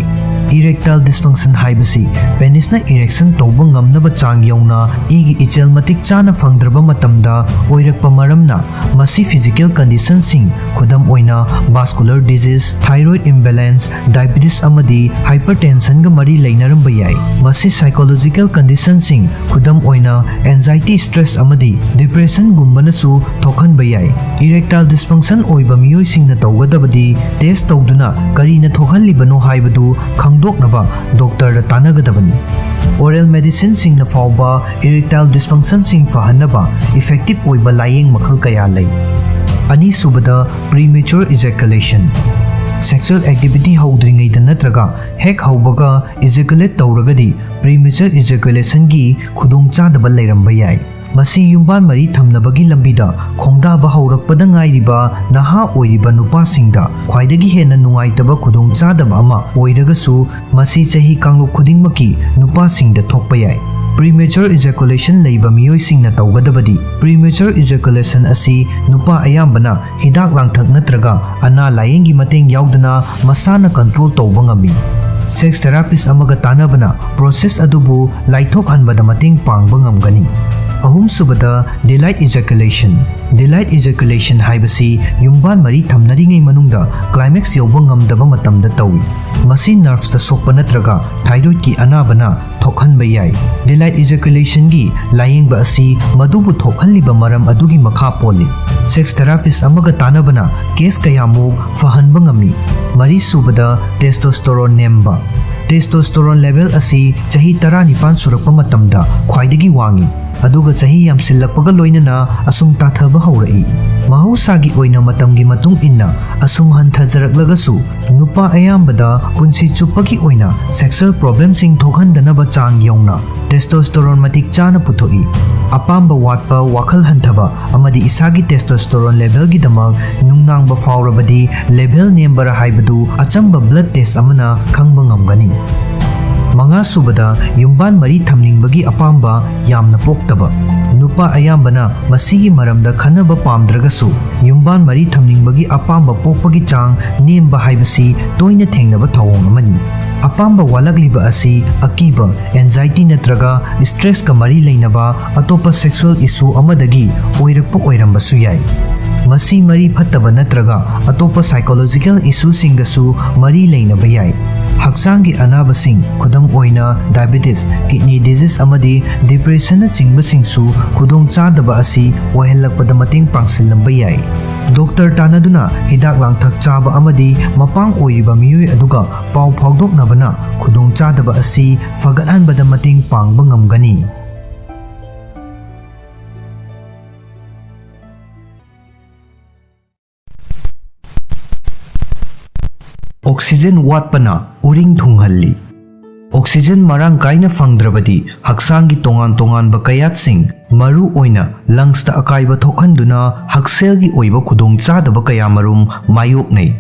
Erectile dysfunction ꯍꯥꯏꯕꯁꯤ penisꯅ erection ꯇꯧꯕ ꯉꯝꯅꯕ ꯆꯥꯡ ꯌꯧꯅ ꯏꯒꯤ ꯏꯆꯦꯜ ꯃꯇꯤꯛ ꯆꯥꯅ ꯐꯪꯗ꯭ꯔꯕ ꯃꯇꯝꯗ ꯑꯣꯏꯔꯛꯄ ꯃꯔꯝꯅ, ꯃꯁꯤ physical conditionꯁꯤꯡ, ꯈꯨꯗꯝ ꯑꯣꯏꯅ vascular disease, thyroid imbalance, diabetes ꯑꯃꯗꯤ hypertensionꯒ ꯃꯔꯤ ꯂꯩꯅꯔꯝꯕ ꯌꯥꯏ꯫ ꯃꯁꯤ psychological conditionꯁꯤꯡ, ꯈꯨꯗꯝ ꯑꯣꯏꯅ anxiety, stress ꯑꯃꯗꯤ depressionꯒꯨꯝꯕꯅꯁꯨ ꯊꯣꯛꯍꯟꯕ ꯌꯥꯏ꯫ Erectile dysfunction ꯑꯣꯏꯕ ꯃꯤꯑꯣꯏꯁꯤꯡꯅ ꯇꯧꯒꯗꯕꯗꯤ test ꯇꯧꯗꯨꯅ ꯀꯔꯤꯅ ꯊꯣꯛꯍꯜꯂꯤꯕꯅꯣ ꯍꯥꯏꯕꯗꯨ ꯈꯪꯗꯣꯛꯅꯕ doctorꯗ ꯇꯥꯟꯅꯒꯗꯕꯅꯤ꯫ Oral medicineꯁꯤꯡꯅ ꯐꯥꯎꯕ erectile dysfunctionꯁꯤꯡ ꯐꯍꯟꯅꯕ effective ꯑꯣꯏꯕ ꯂꯥꯌꯦꯡ ꯃꯈꯜ ꯀꯌꯥ ꯂꯩ꯫ ꯑꯅꯤꯁꯨꯕꯗ, premature ejaculation꯫ Sexual activity ꯍꯧꯗ꯭ꯔꯤꯉꯩꯗ ꯅꯠꯇ꯭ꯔꯒ ꯍꯦꯛ ꯍꯧꯕꯒ ejaculate ꯇꯧꯔꯒꯗꯤ premature ejaculationꯒꯤ ꯈꯨꯗꯣꯡꯆꯥꯗꯕ ꯂꯩꯔꯝꯕ ꯌꯥꯏ꯫ ꯃꯁꯤ ꯌꯨꯝꯕꯥꯟ ꯃꯔꯤ ꯊꯝꯅꯕꯒꯤ ꯂꯝꯕꯤꯗ ꯈꯣꯡꯗꯥꯕ ꯍꯧꯔꯛꯄꯗ ꯉꯥꯏꯔꯤꯕ ꯅꯍꯥ ꯑꯣꯏꯔꯤꯕ ꯅꯨꯄꯥꯁꯤꯡꯗ ꯈ꯭ꯋꯥꯏꯗꯒꯤ ꯍꯦꯟꯅ ꯅꯨꯡꯉꯥꯏꯇꯕ ꯈꯨꯗꯣꯡꯆꯥꯗꯕ ꯑꯃ ꯑꯣꯏꯔꯒꯁꯨ, ꯃꯁꯤ ꯆꯍꯤ ꯀꯥꯡꯂꯨꯞ ꯈꯨꯗꯤꯡꯃꯛꯀꯤ ꯅꯨꯄꯥꯁꯤꯡꯗ ꯊꯣꯛꯄ ꯌꯥꯏ꯫ Premature ejaculation ꯂꯩꯕ ꯃꯤꯑꯣꯏꯁꯤꯡꯅ ꯇꯧꯒꯗꯕꯗꯤ, premature ejaculation ꯑꯁꯤ ꯅꯨꯄꯥ ꯑꯌꯥꯝꯕꯅ ꯍꯤꯗꯥꯛ ꯂꯥꯡꯊꯛ ꯅꯠꯇ꯭ꯔꯒ ꯑꯅꯥ ꯂꯥꯌꯦꯡꯒꯤ ꯃꯇꯦꯡ ꯌꯥꯎꯗꯅ ꯃꯁꯥꯅ control ꯇꯧꯕ ꯉꯝꯃꯤ꯫ Sex therapist ꯑꯃꯒ ꯇꯥꯟꯅꯕꯅ process ꯑꯗꯨꯕꯨ ꯂꯥꯏꯊꯣꯛꯍꯟꯕꯗ ꯃꯇꯦꯡ ꯄꯥꯡꯕ ꯉꯝꯒꯅꯤ꯫ ꯑꯍꯨꯝꯁꯨꯕꯗ, delayed ejaculation꯫ Delayed ejaculation ꯍꯥꯏꯕꯁꯤ ꯌꯨꯝꯕꯥꯟ ꯃꯔꯤ ꯊꯝꯅꯔꯤꯉꯩ ꯃꯅꯨꯡꯗ climax ꯌꯧꯕ ꯉꯝꯗꯕ ꯃꯇꯝꯗ ꯇꯧꯏ꯫ ꯃꯁꯤ nervesꯇ ꯁꯣꯛꯄ ꯅꯠꯇ꯭ꯔꯒ thyroidꯀꯤ ꯑꯅꯥꯕꯅ ꯊꯣꯛꯍꯟꯕ ꯌꯥꯏ꯫ Delayed ejaculationꯒꯤ ꯂꯥꯌꯦꯡꯕ ꯑꯁꯤ ꯃꯗꯨꯕꯨ ꯊꯣꯛꯍꯜꯂꯤꯕ ꯃꯔꯝ ꯑꯗꯨꯒꯤ ꯃꯈꯥ ꯄꯣꯜꯂꯤ꯫ Sex therapist ꯑꯃꯒ ꯇꯥꯟꯅꯕꯅ case ꯀꯌꯥꯃꯨꯛ ꯐꯍꯟꯕ ꯉꯝꯃꯤ꯫ ꯃꯔꯤꯁꯨꯕꯗ, testosterone ꯅꯦꯝꯕ꯫ Testosterone level ꯑꯁꯤ ꯆꯍꯤ ꯇꯔꯥꯅꯤꯄꯥꯟ ꯁꯨꯔꯛꯄ ꯃꯇꯝꯗ ꯈ꯭ꯋꯥꯏꯗꯒꯤ ꯋꯥꯡꯏ꯫ ꯑꯗꯨꯒ ꯆꯍꯤ ꯌꯥꯝꯁꯤꯜꯂꯛꯄꯒ ꯂꯣꯏꯅꯅ ꯑꯁꯨꯝ ꯇꯥꯊꯕ ꯍꯧꯔꯛꯏ꯫ ꯃꯍꯧꯁꯥꯒꯤ ꯑꯣꯏꯅ ꯃꯇꯝꯒꯤ ꯃꯇꯨꯡ ꯏꯟꯅ ꯑꯁꯨꯝ ꯍꯟꯊꯖꯔꯛꯂꯒꯁꯨ, ꯅꯨꯄꯥ ꯑꯌꯥꯝꯕꯗ ꯄꯨꯟꯁꯤ ꯆꯨꯞꯄꯒꯤ ꯑꯣꯏꯅ sexual problemꯁꯤꯡ ꯊꯣꯛꯍꯟꯗꯅꯕ ꯆꯥꯡ ꯌꯧꯅ testosterone ꯃꯇꯤꯛ ꯆꯥꯅ ꯄꯨꯊꯣꯛꯏ꯫ ꯑꯄꯥꯝꯕ ꯋꯥꯠꯄ, ꯋꯥꯈꯜ ꯍꯟꯊꯕ ꯑꯃꯗꯤ ꯏꯁꯥꯒꯤ testosterone levelꯒꯤꯗꯃꯛ ꯅꯨꯡꯅꯥꯡꯕ ꯐꯥꯎꯔꯕꯗꯤ level ꯅꯦꯝꯕꯔꯥ ꯍꯥꯏꯕꯗꯨ ꯑꯆꯝꯕ blood test ꯑꯃꯅ ꯈꯪꯕ ꯉꯝꯒꯅꯤ꯫ ꯃꯉꯥꯁꯨꯕꯗ, ꯌꯨꯝꯕꯥꯟ ꯃꯔꯤ ꯊꯝꯅꯤꯡꯕꯒꯤ ꯑꯄꯥꯝꯕ ꯌꯥꯝꯅ ꯄꯣꯛꯇꯕ꯫ ꯅꯨꯄꯥ ꯑꯌꯥꯝꯕꯅ ꯃꯁꯤꯒꯤ ꯃꯔꯝꯗ ꯈꯟꯅꯕ ꯄꯥꯝꯗ꯭ꯔꯒꯁꯨ, ꯌꯨꯝꯕꯥꯟ ꯃꯔꯤ ꯊꯝꯅꯤꯡꯕꯒꯤ ꯑꯄꯥꯝꯕ ꯄꯣꯛꯄꯒꯤ ꯆꯥꯡ ꯅꯦꯝꯕ ꯍꯥꯏꯕꯁꯤ ꯇꯣꯏꯅ ꯊꯦꯡꯅꯕ ꯊꯧꯑꯣꯡ ꯑꯃꯅꯤ꯫ ꯑꯄꯥꯝꯕ ꯋꯥꯠꯂꯛꯂꯤꯕ ꯑꯁꯤ ꯑꯀꯤꯕ, anxiety ꯅꯠꯇ꯭ꯔꯒ stressꯀ ꯃꯔꯤ ꯂꯩꯅꯕ ꯑꯇꯣꯞꯄ sexual issue ꯑꯃꯗꯒꯤ ꯑꯣꯏꯔꯛꯄ ꯑꯣꯏꯔꯝꯕꯁꯨ ꯌꯥꯏ꯫ ꯃꯁꯤ ꯃꯔꯤ ꯐꯠꯇꯕ ꯅꯠꯇ꯭ꯔꯒ ꯑꯇꯣꯞꯄ psychological issueꯁꯤꯡꯒꯁꯨ ꯃꯔꯤ ꯂꯩꯅꯕ ꯌꯥꯏ꯫ ꯍꯛꯆꯥꯡꯒꯤ ꯑꯅꯥꯕꯁꯤꯡ, ꯈꯨꯗꯝ ꯑꯣꯏꯅ diabetes, kidney disease ꯑꯃꯗꯤ depressionꯅꯆꯤꯡꯕꯁꯤꯡꯁꯨ ꯈꯨꯗꯣꯡꯆꯥꯗꯕ ꯑꯁꯤ ꯑꯣꯏꯍꯜꯂꯛꯄꯗ ꯃꯇꯦꯡ ꯄꯥꯡꯁꯤꯜꯂꯝꯕ ꯌꯥꯏ꯫ ꯗꯣꯛꯇꯔ ꯇꯥꯟꯅꯗꯨꯅ ꯍꯤꯗꯥꯛ ꯂꯥꯡꯊꯛ ꯆꯥꯕ ꯑꯃꯗꯤ ꯃꯄꯥꯡ ꯑꯣꯏꯔꯤꯕ ꯃꯤꯑꯣꯏ ꯑꯗꯨꯒ ꯄꯥꯎ ꯐꯥꯎꯗꯣꯛꯅꯕꯅ ꯈꯨꯗꯣꯡꯆꯥꯗꯕ ꯑꯁꯤ ꯐꯒꯠꯍꯟꯕꯗ ꯃꯇꯦꯡ ꯄꯥꯡꯕ ꯉꯝꯒꯅꯤ꯫ Oxygen ꯋꯥꯠꯄꯅ ꯎꯔꯤꯡ ꯊꯨꯡꯍꯜꯂꯤ꯫ Oxygen ꯃꯔꯥꯡ ꯀꯥꯏꯅ ꯐꯪꯗ꯭ꯔꯕꯗꯤ ꯍꯛꯆꯥꯡꯒꯤ ꯇꯣꯉꯥꯟ ꯇꯣꯉꯥꯟꯕ ꯀꯌꯥꯠꯁꯤꯡ, ꯃꯔꯨ ꯑꯣꯏꯅ lungsꯇ ꯑꯀꯥꯏꯕ ꯊꯣꯛꯍꯟꯗꯨꯅ ꯍꯛꯁꯦꯜꯒꯤ ꯑꯣꯏꯕ ꯈꯨꯗꯣꯡꯆꯥꯗꯕ ꯀꯌꯥꯃꯔꯨꯝ ꯃꯥꯌꯣꯛꯅꯩ꯫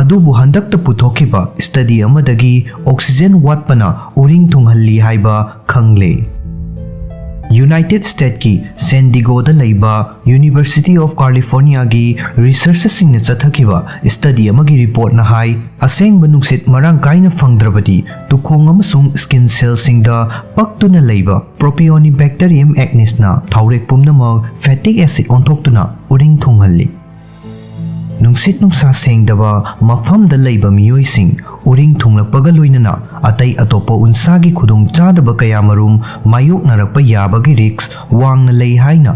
ꯑꯗꯨꯕꯨ ꯍꯟꯗꯛꯇ ꯄꯨꯊꯣꯛꯈꯤꯕ study ꯑꯃꯗꯒꯤ oxygen ꯋꯥꯠꯄꯅ ꯎꯔꯤꯡ ꯊꯨꯡꯍꯜꯂꯤ ꯍꯥꯏꯕ ꯈꯪꯂꯦ꯫ United Statesꯀꯤ San Diegoꯗ ꯂꯩꯕ University of Californiaꯒꯤ researcherꯁꯤꯡꯅ ꯆꯠꯊꯈꯤꯕ study ꯑꯃꯒꯤ reportꯅ ꯍꯥꯏ, ꯑꯁꯦꯡꯕ ꯅꯨꯡꯁꯤꯠ ꯃꯔꯥꯡ ꯀꯥꯏꯅ ꯐꯪꯗ꯭ꯔꯕꯗꯤ ꯇꯨꯈꯣꯡ ꯑꯃꯁꯨꯡ skin cellꯁꯤꯡꯗ ꯄꯛꯇꯨꯅ ꯂꯩꯕ Propionibacterium acnesꯅ ꯊꯥꯎꯔꯦꯛ ꯄꯨꯝꯅꯃꯛ fatty acid ꯑꯣꯟꯊꯣꯛꯇꯨꯅ ꯎꯔꯤꯡ ꯊꯨꯡꯍꯜꯂꯤ꯫ ꯅꯨꯡꯁꯤꯠ ꯅꯨꯡꯁꯥ ꯁꯦꯡꯗꯕ ꯃꯐꯝꯗ ꯂꯩꯕ ꯃꯤꯑꯣꯏꯁꯤꯡ ꯎꯔꯤꯡ ꯊꯨꯡꯂꯛꯄꯒ ꯂꯣꯏꯅꯅ ꯑꯇꯩ ꯑꯇꯣꯞꯄ ꯎꯟꯁꯥꯒꯤ ꯈꯨꯗꯣꯡꯆꯥꯗꯕ ꯀꯌꯥꯃꯔꯨꯝ ꯃꯥꯌꯣꯛꯅꯔꯛꯄ ꯌꯥꯕꯒꯤ risk ꯋꯥꯡꯅ ꯂꯩ ꯍꯥꯏꯅ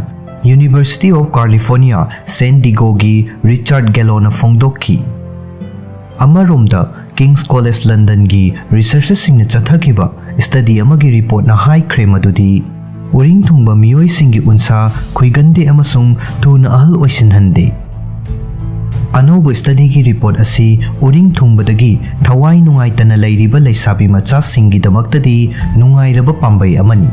University of California San Diegoꯒꯤ Richard Galloꯅ ꯐꯣꯡꯗꯣꯛꯈꯤ꯫ ꯑꯃꯔꯣꯝꯗ, King's College Londonꯒꯤ researcherꯁꯤꯡꯅ ꯆꯠꯊꯈꯤꯕ study ꯑꯃꯒꯤ reportꯅ ꯍꯥꯏꯈ꯭ꯔꯦ ꯃꯗꯨꯗꯤ ꯎꯔꯤꯡ ꯊꯨꯡꯕ ꯃꯤꯑꯣꯏꯁꯤꯡꯒꯤ ꯎꯟꯁꯥ ꯈꯨꯏꯒꯟꯗꯦ ꯑꯃꯁꯨꯡ ꯊꯨꯅ ꯑꯍꯜ ꯑꯣꯏꯁꯤꯟꯍꯟꯗꯦ꯫ ꯑꯅꯧꯕ ꯁ꯭ꯇꯗꯤꯒꯤ ꯔꯤꯄꯣꯔꯠ ꯑꯁꯤ ꯎꯔꯤꯡ ꯊꯨꯡꯕꯗꯒꯤ ꯊꯋꯥꯏ ꯅꯨꯡꯉꯥꯏꯇꯅ ꯂꯩꯔꯤꯕ ꯂꯩꯁꯥꯕꯤ ꯃꯆꯥꯁꯤꯡꯒꯤꯗꯃꯛꯇꯗꯤ ꯅꯨꯡꯉꯥꯏꯔꯕ ꯄꯥꯝꯕꯩ ꯑꯃꯅꯤ꯫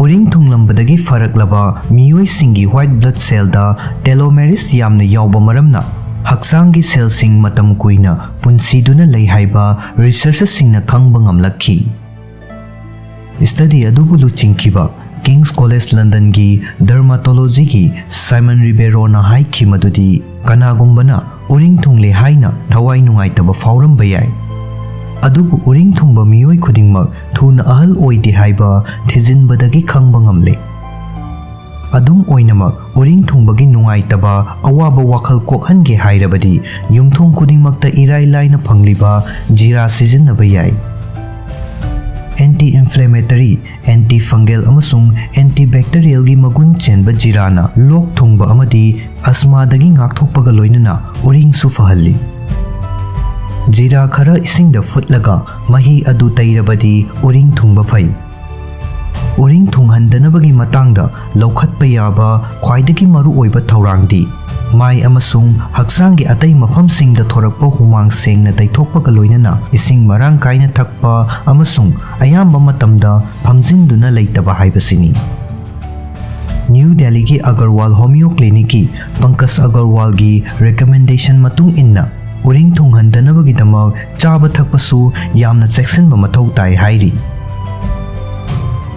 ꯎꯔꯤꯡ ꯊꯨꯡꯂꯝꯕꯗꯒꯤ ꯐꯔꯛꯂꯕ ꯃꯤꯑꯣꯏꯁꯤꯡꯒꯤ white blood cellꯗ telomerase ꯌꯥꯝꯅ ꯌꯥꯎꯕ ꯃꯔꯝꯅ ꯍꯛꯆꯥꯡꯒꯤ cellꯁꯤꯡ ꯃꯇꯝ ꯀꯨꯏꯅ ꯄꯨꯟꯁꯤꯗꯨꯅ ꯂꯩ ꯍꯥꯏꯕ researcherꯁꯤꯡꯅ ꯈꯪꯕ ꯉꯝꯂꯛꯈꯤ꯫ ꯁ꯭ꯇꯗꯤ ꯑꯗꯨꯕꯨ ꯂꯨꯆꯤꯡꯈꯤꯕ King's College Londonꯒꯤ dermatologyꯒꯤ Simon Ribeiroꯅ ꯍꯥꯏꯈꯤ ꯃꯗꯨꯗꯤ ꯀꯅꯥꯒꯨꯝꯕꯅ ꯎꯔꯤꯡ ꯊꯨꯡꯂꯦ ꯍꯥꯏꯅ ꯊꯋꯥꯏ ꯅꯨꯡꯉꯥꯏꯇꯕ ꯐꯥꯎꯔꯝꯕ ꯌꯥꯏ, ꯑꯗꯨꯕꯨ ꯎꯔꯤꯡ ꯊꯨꯡꯕ ꯃꯤꯑꯣꯏ ꯈꯨꯗꯤꯡꯃꯛ ꯊꯨꯅ ꯑꯍꯜ ꯑꯣꯏꯗꯦ ꯍꯥꯏꯕ ꯊꯤꯖꯤꯟꯕꯗꯒꯤ ꯈꯪꯕ ꯉꯝꯂꯦ꯫ ꯑꯗꯨꯝ ꯑꯣꯏꯅꯃꯛ, ꯎꯔꯤꯡ ꯊꯨꯡꯕꯒꯤ ꯅꯨꯡꯉꯥꯏꯇꯕ, ꯑꯋꯥꯕ ꯋꯥꯈꯜ ꯀꯣꯛꯍꯟꯒꯦ ꯍꯥꯏꯔꯕꯗꯤ ꯌꯨꯝꯊꯣꯡ ꯈꯨꯗꯤꯡꯃꯛꯇ ꯏꯔꯥꯏ ꯂꯥꯏꯅ ꯐꯪꯂꯤꯕ ꯖꯤꯔꯥ ꯁꯤꯖꯤꯟꯅꯕ ꯌꯥꯏ꯫ Anti inflammatory, anti fungal ꯑꯃꯁꯨꯡ anti bacterialꯒꯤ ꯃꯒꯨꯟ ꯆꯦꯟꯕ ꯖꯤꯔꯥꯅ ꯂꯣꯛ ꯊꯨꯡꯕ ꯑꯃꯗꯤ ꯑꯁꯃꯥꯗꯒꯤ ꯉꯥꯛꯊꯣꯛꯄꯒ ꯂꯣꯏꯅꯅ ꯎꯔꯤꯡꯁꯨ ꯐꯍꯜꯂꯤ꯫ ꯖꯤꯔꯥ ꯈꯔ ꯏꯁꯤꯡꯗ ꯐꯨꯠꯂꯒ ꯃꯍꯤ ꯑꯗꯨ ꯇꯩꯔꯕꯗꯤ ꯎꯔꯤꯡ ꯊꯨꯡꯕ ꯐꯩ꯫ ꯎꯔꯤꯡ ꯊꯨꯡꯍꯟꯗꯅꯕꯒꯤ ꯃꯇꯥꯡꯗ ꯂꯧꯈꯠꯄ ꯌꯥꯕ ꯈ꯭ꯋꯥꯏꯗꯒꯤ ꯃꯔꯨꯑꯣꯏꯕ ꯊꯧꯔꯥꯡꯗꯤ ꯃꯥꯏ ꯑꯃꯁꯨꯡ ꯍꯛꯆꯥꯡꯒꯤ ꯑꯇꯩ ꯃꯐꯝꯁꯤꯡꯗ ꯊꯣꯔꯛꯄ ꯍꯨꯃꯥꯡ ꯁꯦꯡꯅ ꯇꯩꯊꯣꯛꯄꯒ ꯂꯣꯏꯅꯅ ꯏꯁꯤꯡ ꯃꯔꯥꯡ ꯀꯥꯏꯅ ꯊꯛꯄ ꯑꯃꯁꯨꯡ ꯑꯌꯥꯝꯕ ꯃꯇꯝꯗ ꯐꯝꯖꯤꯟꯗꯨꯅ ꯂꯩꯇꯕ ꯍꯥꯏꯕꯁꯤꯅꯤ꯫ ꯅ꯭ꯌꯨ ꯗꯦꯜꯂꯤꯒꯤ ꯑꯒꯔꯋꯥꯜ ꯍꯣꯃꯤꯌꯣ ꯀ꯭ꯂꯤꯅꯤꯛꯀꯤ ꯄꯪꯀꯖ ꯑꯒꯔꯋꯥꯜꯒꯤ recommendation ꯃꯇꯨꯡ ꯏꯟꯅ, ꯎꯔꯤꯡ ꯊꯨꯡꯍꯟꯗꯅꯕꯒꯤꯗꯃꯛ ꯆꯥꯕ ꯊꯛꯄꯁꯨ ꯌꯥꯝꯅ ꯆꯦꯛꯁꯤꯟꯕ ꯃꯊꯧ ꯇꯥꯏ ꯍꯥꯏꯔꯤ꯫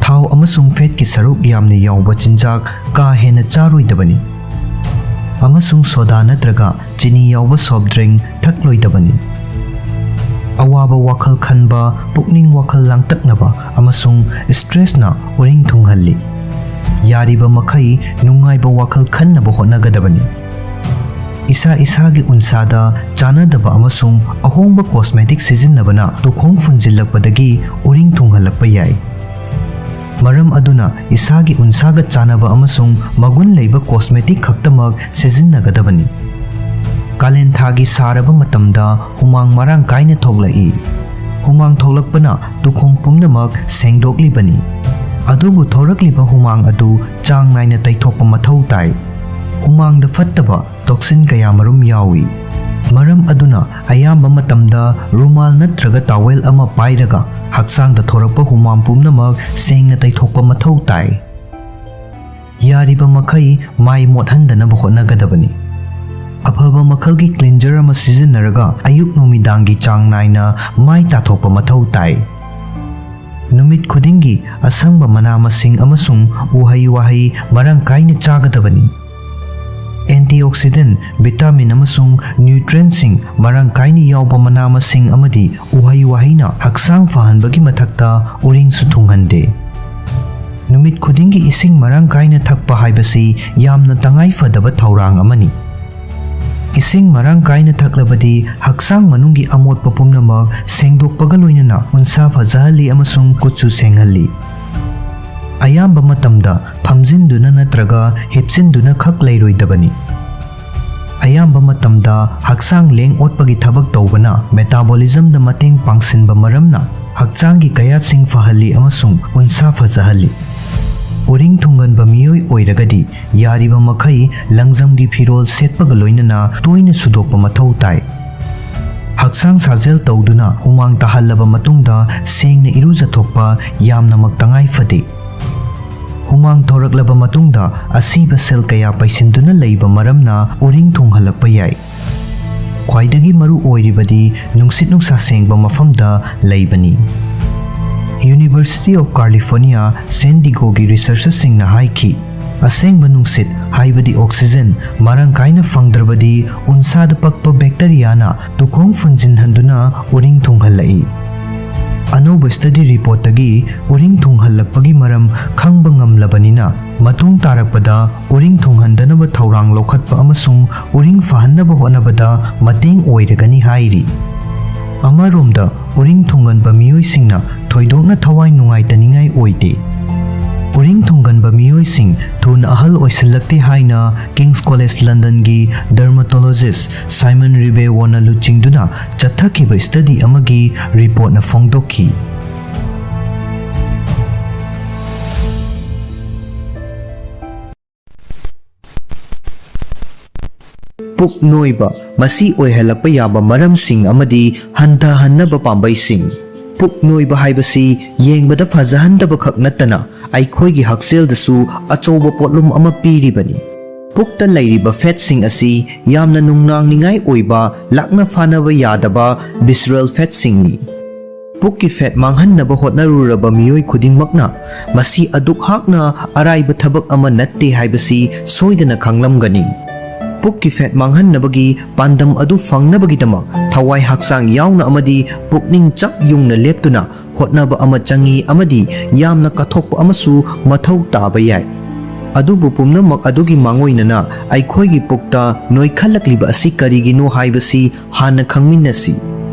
ꯊꯥꯎ ꯑꯃꯁꯨꯡ ꯐꯦꯠꯀꯤ ꯁꯔꯨꯛ ꯌꯥꯝꯅ ꯌꯥꯎꯕ ꯆꯤꯟꯖꯥꯛ ꯀꯥ ꯍꯦꯟꯅ ꯆꯥꯔꯣꯏꯗꯕꯅꯤ, ꯑꯃꯁꯨꯡ ꯁꯣꯗꯥ ꯅꯠꯇ꯭ꯔꯒ ꯆꯤꯅꯤ ꯌꯥꯎꯕ soft drink ꯊꯛꯂꯣꯏꯗꯕꯅꯤ꯫ ꯑꯋꯥꯕ ꯋꯥꯈꯜ ꯈꯟꯕ, ꯄꯨꯛꯅꯤꯡ ꯋꯥꯈꯜ ꯂꯥꯡꯇꯛꯅꯕ, ꯑꯃꯁꯨꯡ stressꯅ ꯎꯔꯤꯡ ꯊꯨꯡꯍꯜꯂꯤ꯫ ꯌꯥꯔꯤꯕ ꯃꯈꯩ ꯅꯨꯡꯉꯥꯏꯕ ꯋꯥꯈꯜ ꯈꯟꯅꯕ ꯍꯣꯠꯅꯒꯗꯕꯅꯤ꯫ ꯏꯁꯥ ꯏꯁꯥꯒꯤ ꯎꯟꯁꯥꯗ ꯆꯥꯅꯗꯕ ꯑꯃꯁꯨꯡ ꯑꯍꯣꯡꯕ cosmetic ꯁꯤꯖꯤꯟꯅꯕꯅ ꯇꯨꯈꯣꯡ ꯐꯨꯟꯖꯤꯜꯂꯛꯄꯗꯒꯤ ꯎꯔꯤꯡ ꯊꯨꯡꯍꯜꯂꯛꯄ ꯌꯥꯏ꯫ ꯃꯔꯝ ꯑꯗꯨꯅ ꯏꯁꯥꯒꯤ ꯎꯟꯁꯥꯒ ꯆꯥꯅꯕ ꯑꯃꯁꯨꯡ ꯃꯒꯨꯟ ꯂꯩꯕ cosmetic ꯈꯛꯇꯃꯛ ꯁꯤꯖꯤꯟꯅꯒꯗꯕꯅꯤ꯫ ꯀꯥꯂꯦꯟ ꯊꯥꯒꯤ ꯁꯥꯔꯕ ꯃꯇꯝꯗ ꯍꯨꯃꯥꯡ ꯃꯔꯥꯡ ꯀꯥꯏꯅ ꯊꯣꯛꯂꯛꯏ꯫ ꯍꯨꯃꯥꯡ ꯊꯣꯛꯂꯛꯄꯅ ꯇꯨꯈꯣꯡ ꯄꯨꯝꯅꯃꯛ ꯁꯦꯡꯗꯣꯛꯂꯤꯕꯅꯤ꯫ ꯑꯗꯨꯕꯨ ꯊꯣꯔꯛꯂꯤꯕ ꯍꯨꯃꯥꯡ ꯑꯗꯨ ꯆꯥꯡ ꯅꯥꯏꯅ ꯇꯩꯊꯣꯛꯄ ꯃꯊꯧ ꯇꯥꯏ꯫ ꯍꯨꯃꯥꯡꯗ ꯐꯠꯇꯕ ꯇꯣꯛꯁꯤꯟ ꯀꯌꯥ ꯃꯔꯨꯝ ꯌꯥꯎꯏ꯫ ꯃꯔꯝ ꯑꯗꯨꯅ ꯑꯌꯥꯝꯕ ꯃꯇꯝꯗ ꯔꯨꯃꯥꯜ ꯅꯠꯇ꯭ꯔꯒ ꯇꯥꯋꯦꯜ ꯑꯃ ꯄꯥꯏꯔꯒ ꯍꯛꯆꯥꯡꯗ ꯊꯣꯔꯛꯄ ꯍꯨꯃꯥꯡ ꯄꯨꯝꯅꯃꯛ ꯁꯦꯡꯅ ꯇꯩꯊꯣꯛꯄ ꯃꯊꯧ ꯇꯥꯏ꯫ ꯌꯥꯔꯤꯕ ꯃꯈꯩ ꯃꯥꯏ ꯃꯣꯠꯍꯟꯗꯅꯕ ꯍꯣꯠꯅꯒꯗꯕꯅꯤ꯫ ꯑꯐꯕ ꯃꯈꯜꯒꯤ ꯀ꯭ꯂꯤꯟꯖꯔ ꯑꯃ ꯁꯤꯖꯤꯟꯅꯔꯒ ꯑꯌꯨꯛ ꯅꯨꯃꯤꯗꯥꯡꯒꯤ ꯆꯥꯡ ꯅꯥꯏꯅ ꯃꯥꯏ ꯇꯥꯊꯣꯛꯄ ꯃꯊꯧ ꯇꯥꯏ꯫ ꯅꯨꯃꯤꯠ ꯈꯨꯗꯤꯡꯒꯤ ꯑꯁꯪꯕ ꯃꯅꯥ ꯃꯁꯤꯡ ꯑꯃꯁꯨꯡ ꯎꯍꯩ ꯋꯥꯍꯩ ꯃꯔꯥꯡ ꯀꯥꯏꯅ ꯆꯥꯒꯗꯕꯅꯤ꯫ ꯑꯦꯟꯇꯤꯑꯣꯛꯁꯤꯗꯦꯟ, ꯚꯤꯇꯥꯃꯤꯟ ꯑꯃꯁꯨꯡ ꯅ꯭ꯌꯨꯇ꯭ꯔꯦꯟꯁꯤꯡ ꯃꯔꯥꯡ ꯀꯥꯏꯅ ꯌꯥꯎꯕ ꯃꯅꯥ ꯃꯁꯤꯡ ꯑꯃꯗꯤ ꯎꯍꯩ ꯋꯥꯍꯩꯅ ꯍꯛꯆꯥꯡ ꯐꯍꯟꯕꯒꯤ ꯃꯊꯛꯇ ꯎꯔꯤꯡꯁꯨ ꯊꯨꯡꯍꯟꯗꯦ꯫ ꯅꯨꯃꯤꯠ ꯈꯨꯗꯤꯡꯒꯤ ꯏꯁꯤꯡ ꯃꯔꯥꯡ ꯀꯥꯏꯅ ꯊꯛꯄ ꯍꯥꯏꯕꯁꯤ ꯌꯥꯝꯅ ꯇꯉꯥꯏ ꯐꯗꯕ ꯊꯧꯔꯥꯡ ꯑꯃꯅꯤ꯫ ꯏꯁꯤꯡ ꯃꯔꯥꯡ ꯀꯥꯏꯅ ꯊꯛꯂꯕꯗꯤ ꯍꯛꯆꯥꯡ ꯃꯅꯨꯡꯒꯤ ꯑꯃꯣꯠꯄ ꯄꯨꯝꯅꯃꯛ ꯁꯦꯡꯗꯣꯛꯄꯒ ꯂꯣꯏꯅꯅ ꯎꯟꯁꯥ ꯐꯖꯍꯜꯂꯤ ꯑꯃꯁꯨꯡ ꯀꯨꯠꯁꯨ ꯁꯦꯡꯍꯜꯂꯤ꯫ ꯑꯌꯥꯝꯕ ꯃꯇꯝꯗ ꯐꯝꯖꯤꯟꯗꯨꯅ ꯅꯠꯇ꯭ꯔꯒ ꯍꯤꯞꯆꯤꯟꯗꯨꯅ ꯈꯛ ꯂꯩꯔꯣꯏꯗꯕꯅꯤ꯫ ꯑꯌꯥꯝꯕ ꯃꯇꯝꯗ ꯍꯛꯆꯥꯡ ꯂꯦꯡ ꯑꯣꯠꯄꯒꯤ ꯊꯕꯛ ꯇꯧꯕꯅ ꯃꯦꯇꯥꯕꯣꯂꯤꯖꯝꯗ ꯃꯇꯦꯡ ꯄꯥꯡꯁꯤꯟꯕ ꯃꯔꯝꯅ ꯍꯛꯆꯥꯡꯒꯤ ꯀꯌꯥꯠꯁꯤꯡ ꯐꯍꯜꯂꯤ ꯑꯃꯁꯨꯡ ꯎꯟꯁꯥ ꯐꯖꯍꯜꯂꯤ꯫ ꯎꯔꯤꯡ ꯊꯨꯡꯒꯟꯕ ꯃꯤꯑꯣꯏ ꯑꯣꯏꯔꯒꯗꯤ ꯌꯥꯔꯤꯕ ꯃꯈꯩ ꯂꯪꯖꯝꯒꯤ ꯐꯤꯔꯣꯜ ꯁꯦꯠꯄꯒ ꯂꯣꯏꯅꯅ ꯇꯣꯏꯅ ꯁꯨꯗꯣꯛꯄ ꯃꯊꯧ ꯇꯥꯏ꯫ ꯍꯛꯆꯥꯡ ꯁꯥꯖꯦꯜ ꯇꯧꯗꯨꯅ ꯍꯨꯃꯥꯡ ꯇꯥꯍꯜꯂꯕ ꯃꯇꯨꯡꯗ ꯁꯦꯡꯅ ꯏꯔꯨꯖꯊꯣꯛꯄ ꯌꯥꯝꯅꯃꯛ ꯇꯉꯥꯏ ꯐꯗꯦ꯫ ꯍꯨꯃꯥꯡ ꯊꯣꯔꯛꯂꯕ ꯃꯇꯨꯡꯗ ꯑꯁꯤꯕ ꯁꯦꯜ ꯀꯌꯥ ꯄꯩꯁꯤꯟꯗꯨꯅ ꯂꯩꯕ ꯃꯔꯝꯅ ꯎꯔꯤꯡ ꯊꯨꯡꯍꯜꯂꯛꯄ ꯌꯥꯏ꯫ ꯈ꯭ꯋꯥꯏꯗꯒꯤ ꯃꯔꯨ ꯑꯣꯏꯔꯤꯕꯗꯤ ꯅꯨꯡꯁꯤꯠ ꯅꯨꯡꯁꯥ ꯁꯦꯡꯕ ꯃꯐꯝꯗ ꯂꯩꯕꯅꯤ꯫ University of California, San Diegoꯒꯤ ꯔꯤꯁꯔꯆꯔꯁꯤꯡꯅ ꯍꯥꯏꯈꯤ, ꯑꯁꯦꯡꯕ ꯅꯨꯡꯁꯤꯠ, ꯍꯥꯏꯕꯗꯤ ꯑꯣꯛꯁꯤꯖꯟ, ꯃꯔꯥꯡ ꯀꯥꯏꯅ ꯐꯪꯗ꯭ꯔꯕꯗꯤ ꯎꯟꯁꯥꯗ ꯄꯛꯄ ꯕꯦꯛꯇꯔꯤꯌꯥꯅ ꯇꯨꯈꯣꯡ ꯐꯨꯟꯖꯤꯟꯍꯟꯗꯨꯅ ꯎꯔꯤꯡ ꯊꯨꯡꯍꯜꯂꯛꯏ꯫ ꯑꯅꯧꯕ ꯁ꯭ꯇꯗꯤ ꯔꯤꯄꯣꯔꯠꯇꯒꯤ ꯎꯔꯤꯡ ꯊꯨꯡꯍꯜꯂꯛꯄꯒꯤ ꯃꯔꯝ ꯈꯪꯕ ꯉꯝꯂꯕꯅꯤꯅ, ꯃꯇꯨꯡ ꯇꯥꯔꯛꯄꯗ ꯎꯔꯤꯡ ꯊꯨꯡꯍꯟꯗꯅꯕ ꯊꯧꯔꯥꯡ ꯂꯧꯈꯠꯄ ꯑꯃꯁꯨꯡ ꯎꯔꯤꯡ ꯐꯍꯟꯅꯕ ꯍꯣꯠꯅꯕꯗ ꯃꯇꯦꯡ ꯑꯣꯏꯔꯒꯅꯤ ꯍꯥꯏꯔꯤ꯫ ꯑꯃꯔꯣꯝꯗ, ꯎꯔꯤꯡ ꯊꯨꯡꯒꯟꯕ ꯃꯤꯑꯣꯏꯁꯤꯡꯅ ꯊꯣꯏꯗꯣꯛꯅ ꯊꯋꯥꯏ ꯅꯨꯡꯉꯥꯏꯇꯅꯤꯡꯉꯥꯏ ꯑꯣꯏꯗꯦ꯫ ꯎꯔꯤꯡ ꯊꯨꯡꯒꯟꯕ ꯃꯤꯑꯣꯏꯁꯤꯡ ꯊꯨꯅ ꯑꯍꯜ ꯑꯣꯏꯁꯤꯜꯂꯛꯇꯦ ꯍꯥꯏꯅ King's College Londonꯒꯤ dermatologist Simon Ribeiro ꯅ ꯂꯨꯆꯤꯡꯗꯨꯅ ꯆꯠꯊꯈꯤꯕ study ꯑꯃꯒꯤ reportꯅ ꯐꯣꯡꯗꯣꯛꯈꯤ꯫ ꯄꯨꯛ ꯅꯣꯏꯕ, ꯃꯁꯤ ꯑꯣꯏꯍꯜꯂꯛꯄ ꯌꯥꯕ ꯃꯔꯝꯁꯤꯡ ꯑꯃꯗꯤ ꯍꯟꯊꯍꯟꯅꯕ ꯄꯥꯝꯕꯩꯁꯤꯡ꯫ ꯄꯨꯛ ꯅꯣꯏꯕ ꯍꯥꯏꯕꯁꯤ ꯌꯦꯡꯕꯗ ꯐꯖꯍꯟꯗꯕ ꯈꯛ ꯅꯠꯇꯅ ꯑꯩꯈꯣꯏꯒꯤ ꯍꯛꯁꯦꯜꯗꯁꯨ ꯑꯆꯧꯕ ꯄꯣꯠꯂꯨꯝ ꯑꯃ ꯄꯤꯔꯤꯕꯅꯤ꯫ ꯄꯨꯛꯇ ꯂꯩꯔꯤꯕ fatꯁꯤꯡ ꯑꯁꯤ ꯌꯥꯝꯅ ꯅꯨꯡꯅꯥꯡꯅꯤꯡꯉꯥꯏ ꯑꯣꯏꯕ, ꯂꯥꯛꯅ ꯐꯥꯅꯕ ꯌꯥꯗꯕ visceral fatꯁꯤꯡꯅꯤ꯫ ꯄꯨꯛꯀꯤ fat ꯃꯥꯡꯍꯟꯅꯕ ꯍꯣꯠꯅꯔꯨꯔꯕ ꯃꯤꯑꯣꯏ ꯈꯨꯗꯤꯡꯃꯛꯅ ꯃꯁꯤ ꯑꯗꯨꯛ ꯍꯥꯛꯅ ꯑꯔꯥꯏꯕ ꯊꯕꯛ ꯑꯃ ꯅꯠꯇꯦ ꯍꯥꯏꯕꯁꯤ ꯁꯣꯏꯗꯅ ꯈꯪꯂꯝꯒꯅꯤ꯫ ꯄꯨꯛꯀꯤ fat ꯃꯥꯡꯍꯟꯅꯕꯒꯤ ꯄꯥꯟꯗꯝ ꯑꯗꯨ ꯐꯪꯅꯕꯒꯤꯗꯃꯛ ꯊꯋꯥꯏ ꯍꯛꯆꯥꯡ ꯌꯥꯎꯅ ꯑꯃꯗꯤ ꯄꯨꯛꯅꯤꯡ ꯆꯞ ꯌꯨꯡꯅ ꯂꯦꯞꯇꯨꯅ ꯍꯣꯠꯅꯕ ꯑꯃ ꯆꯪꯏ ꯑꯃꯗꯤ ꯌꯥꯝꯅ ꯀꯠꯊꯣꯛꯄ ꯑꯃꯁꯨ ꯃꯊꯧ ꯇꯥꯕ ꯌꯥꯏ꯫ ꯑꯗꯨꯕꯨ ꯄꯨꯝꯅꯃꯛ ꯑꯗꯨꯒꯤ ꯃꯥꯡꯑꯣꯏꯅꯅ ꯑꯩꯈꯣꯏꯒꯤ ꯄꯨꯛꯇ ꯅꯣꯏꯈꯠꯂꯛꯂꯤꯕ ꯑꯁꯤ ꯀꯔꯤꯒꯤꯅꯣ ꯍꯥꯏꯕꯁꯤ ꯍꯥꯟꯅ ꯈꯪꯃꯤꯟꯅꯁꯤ꯫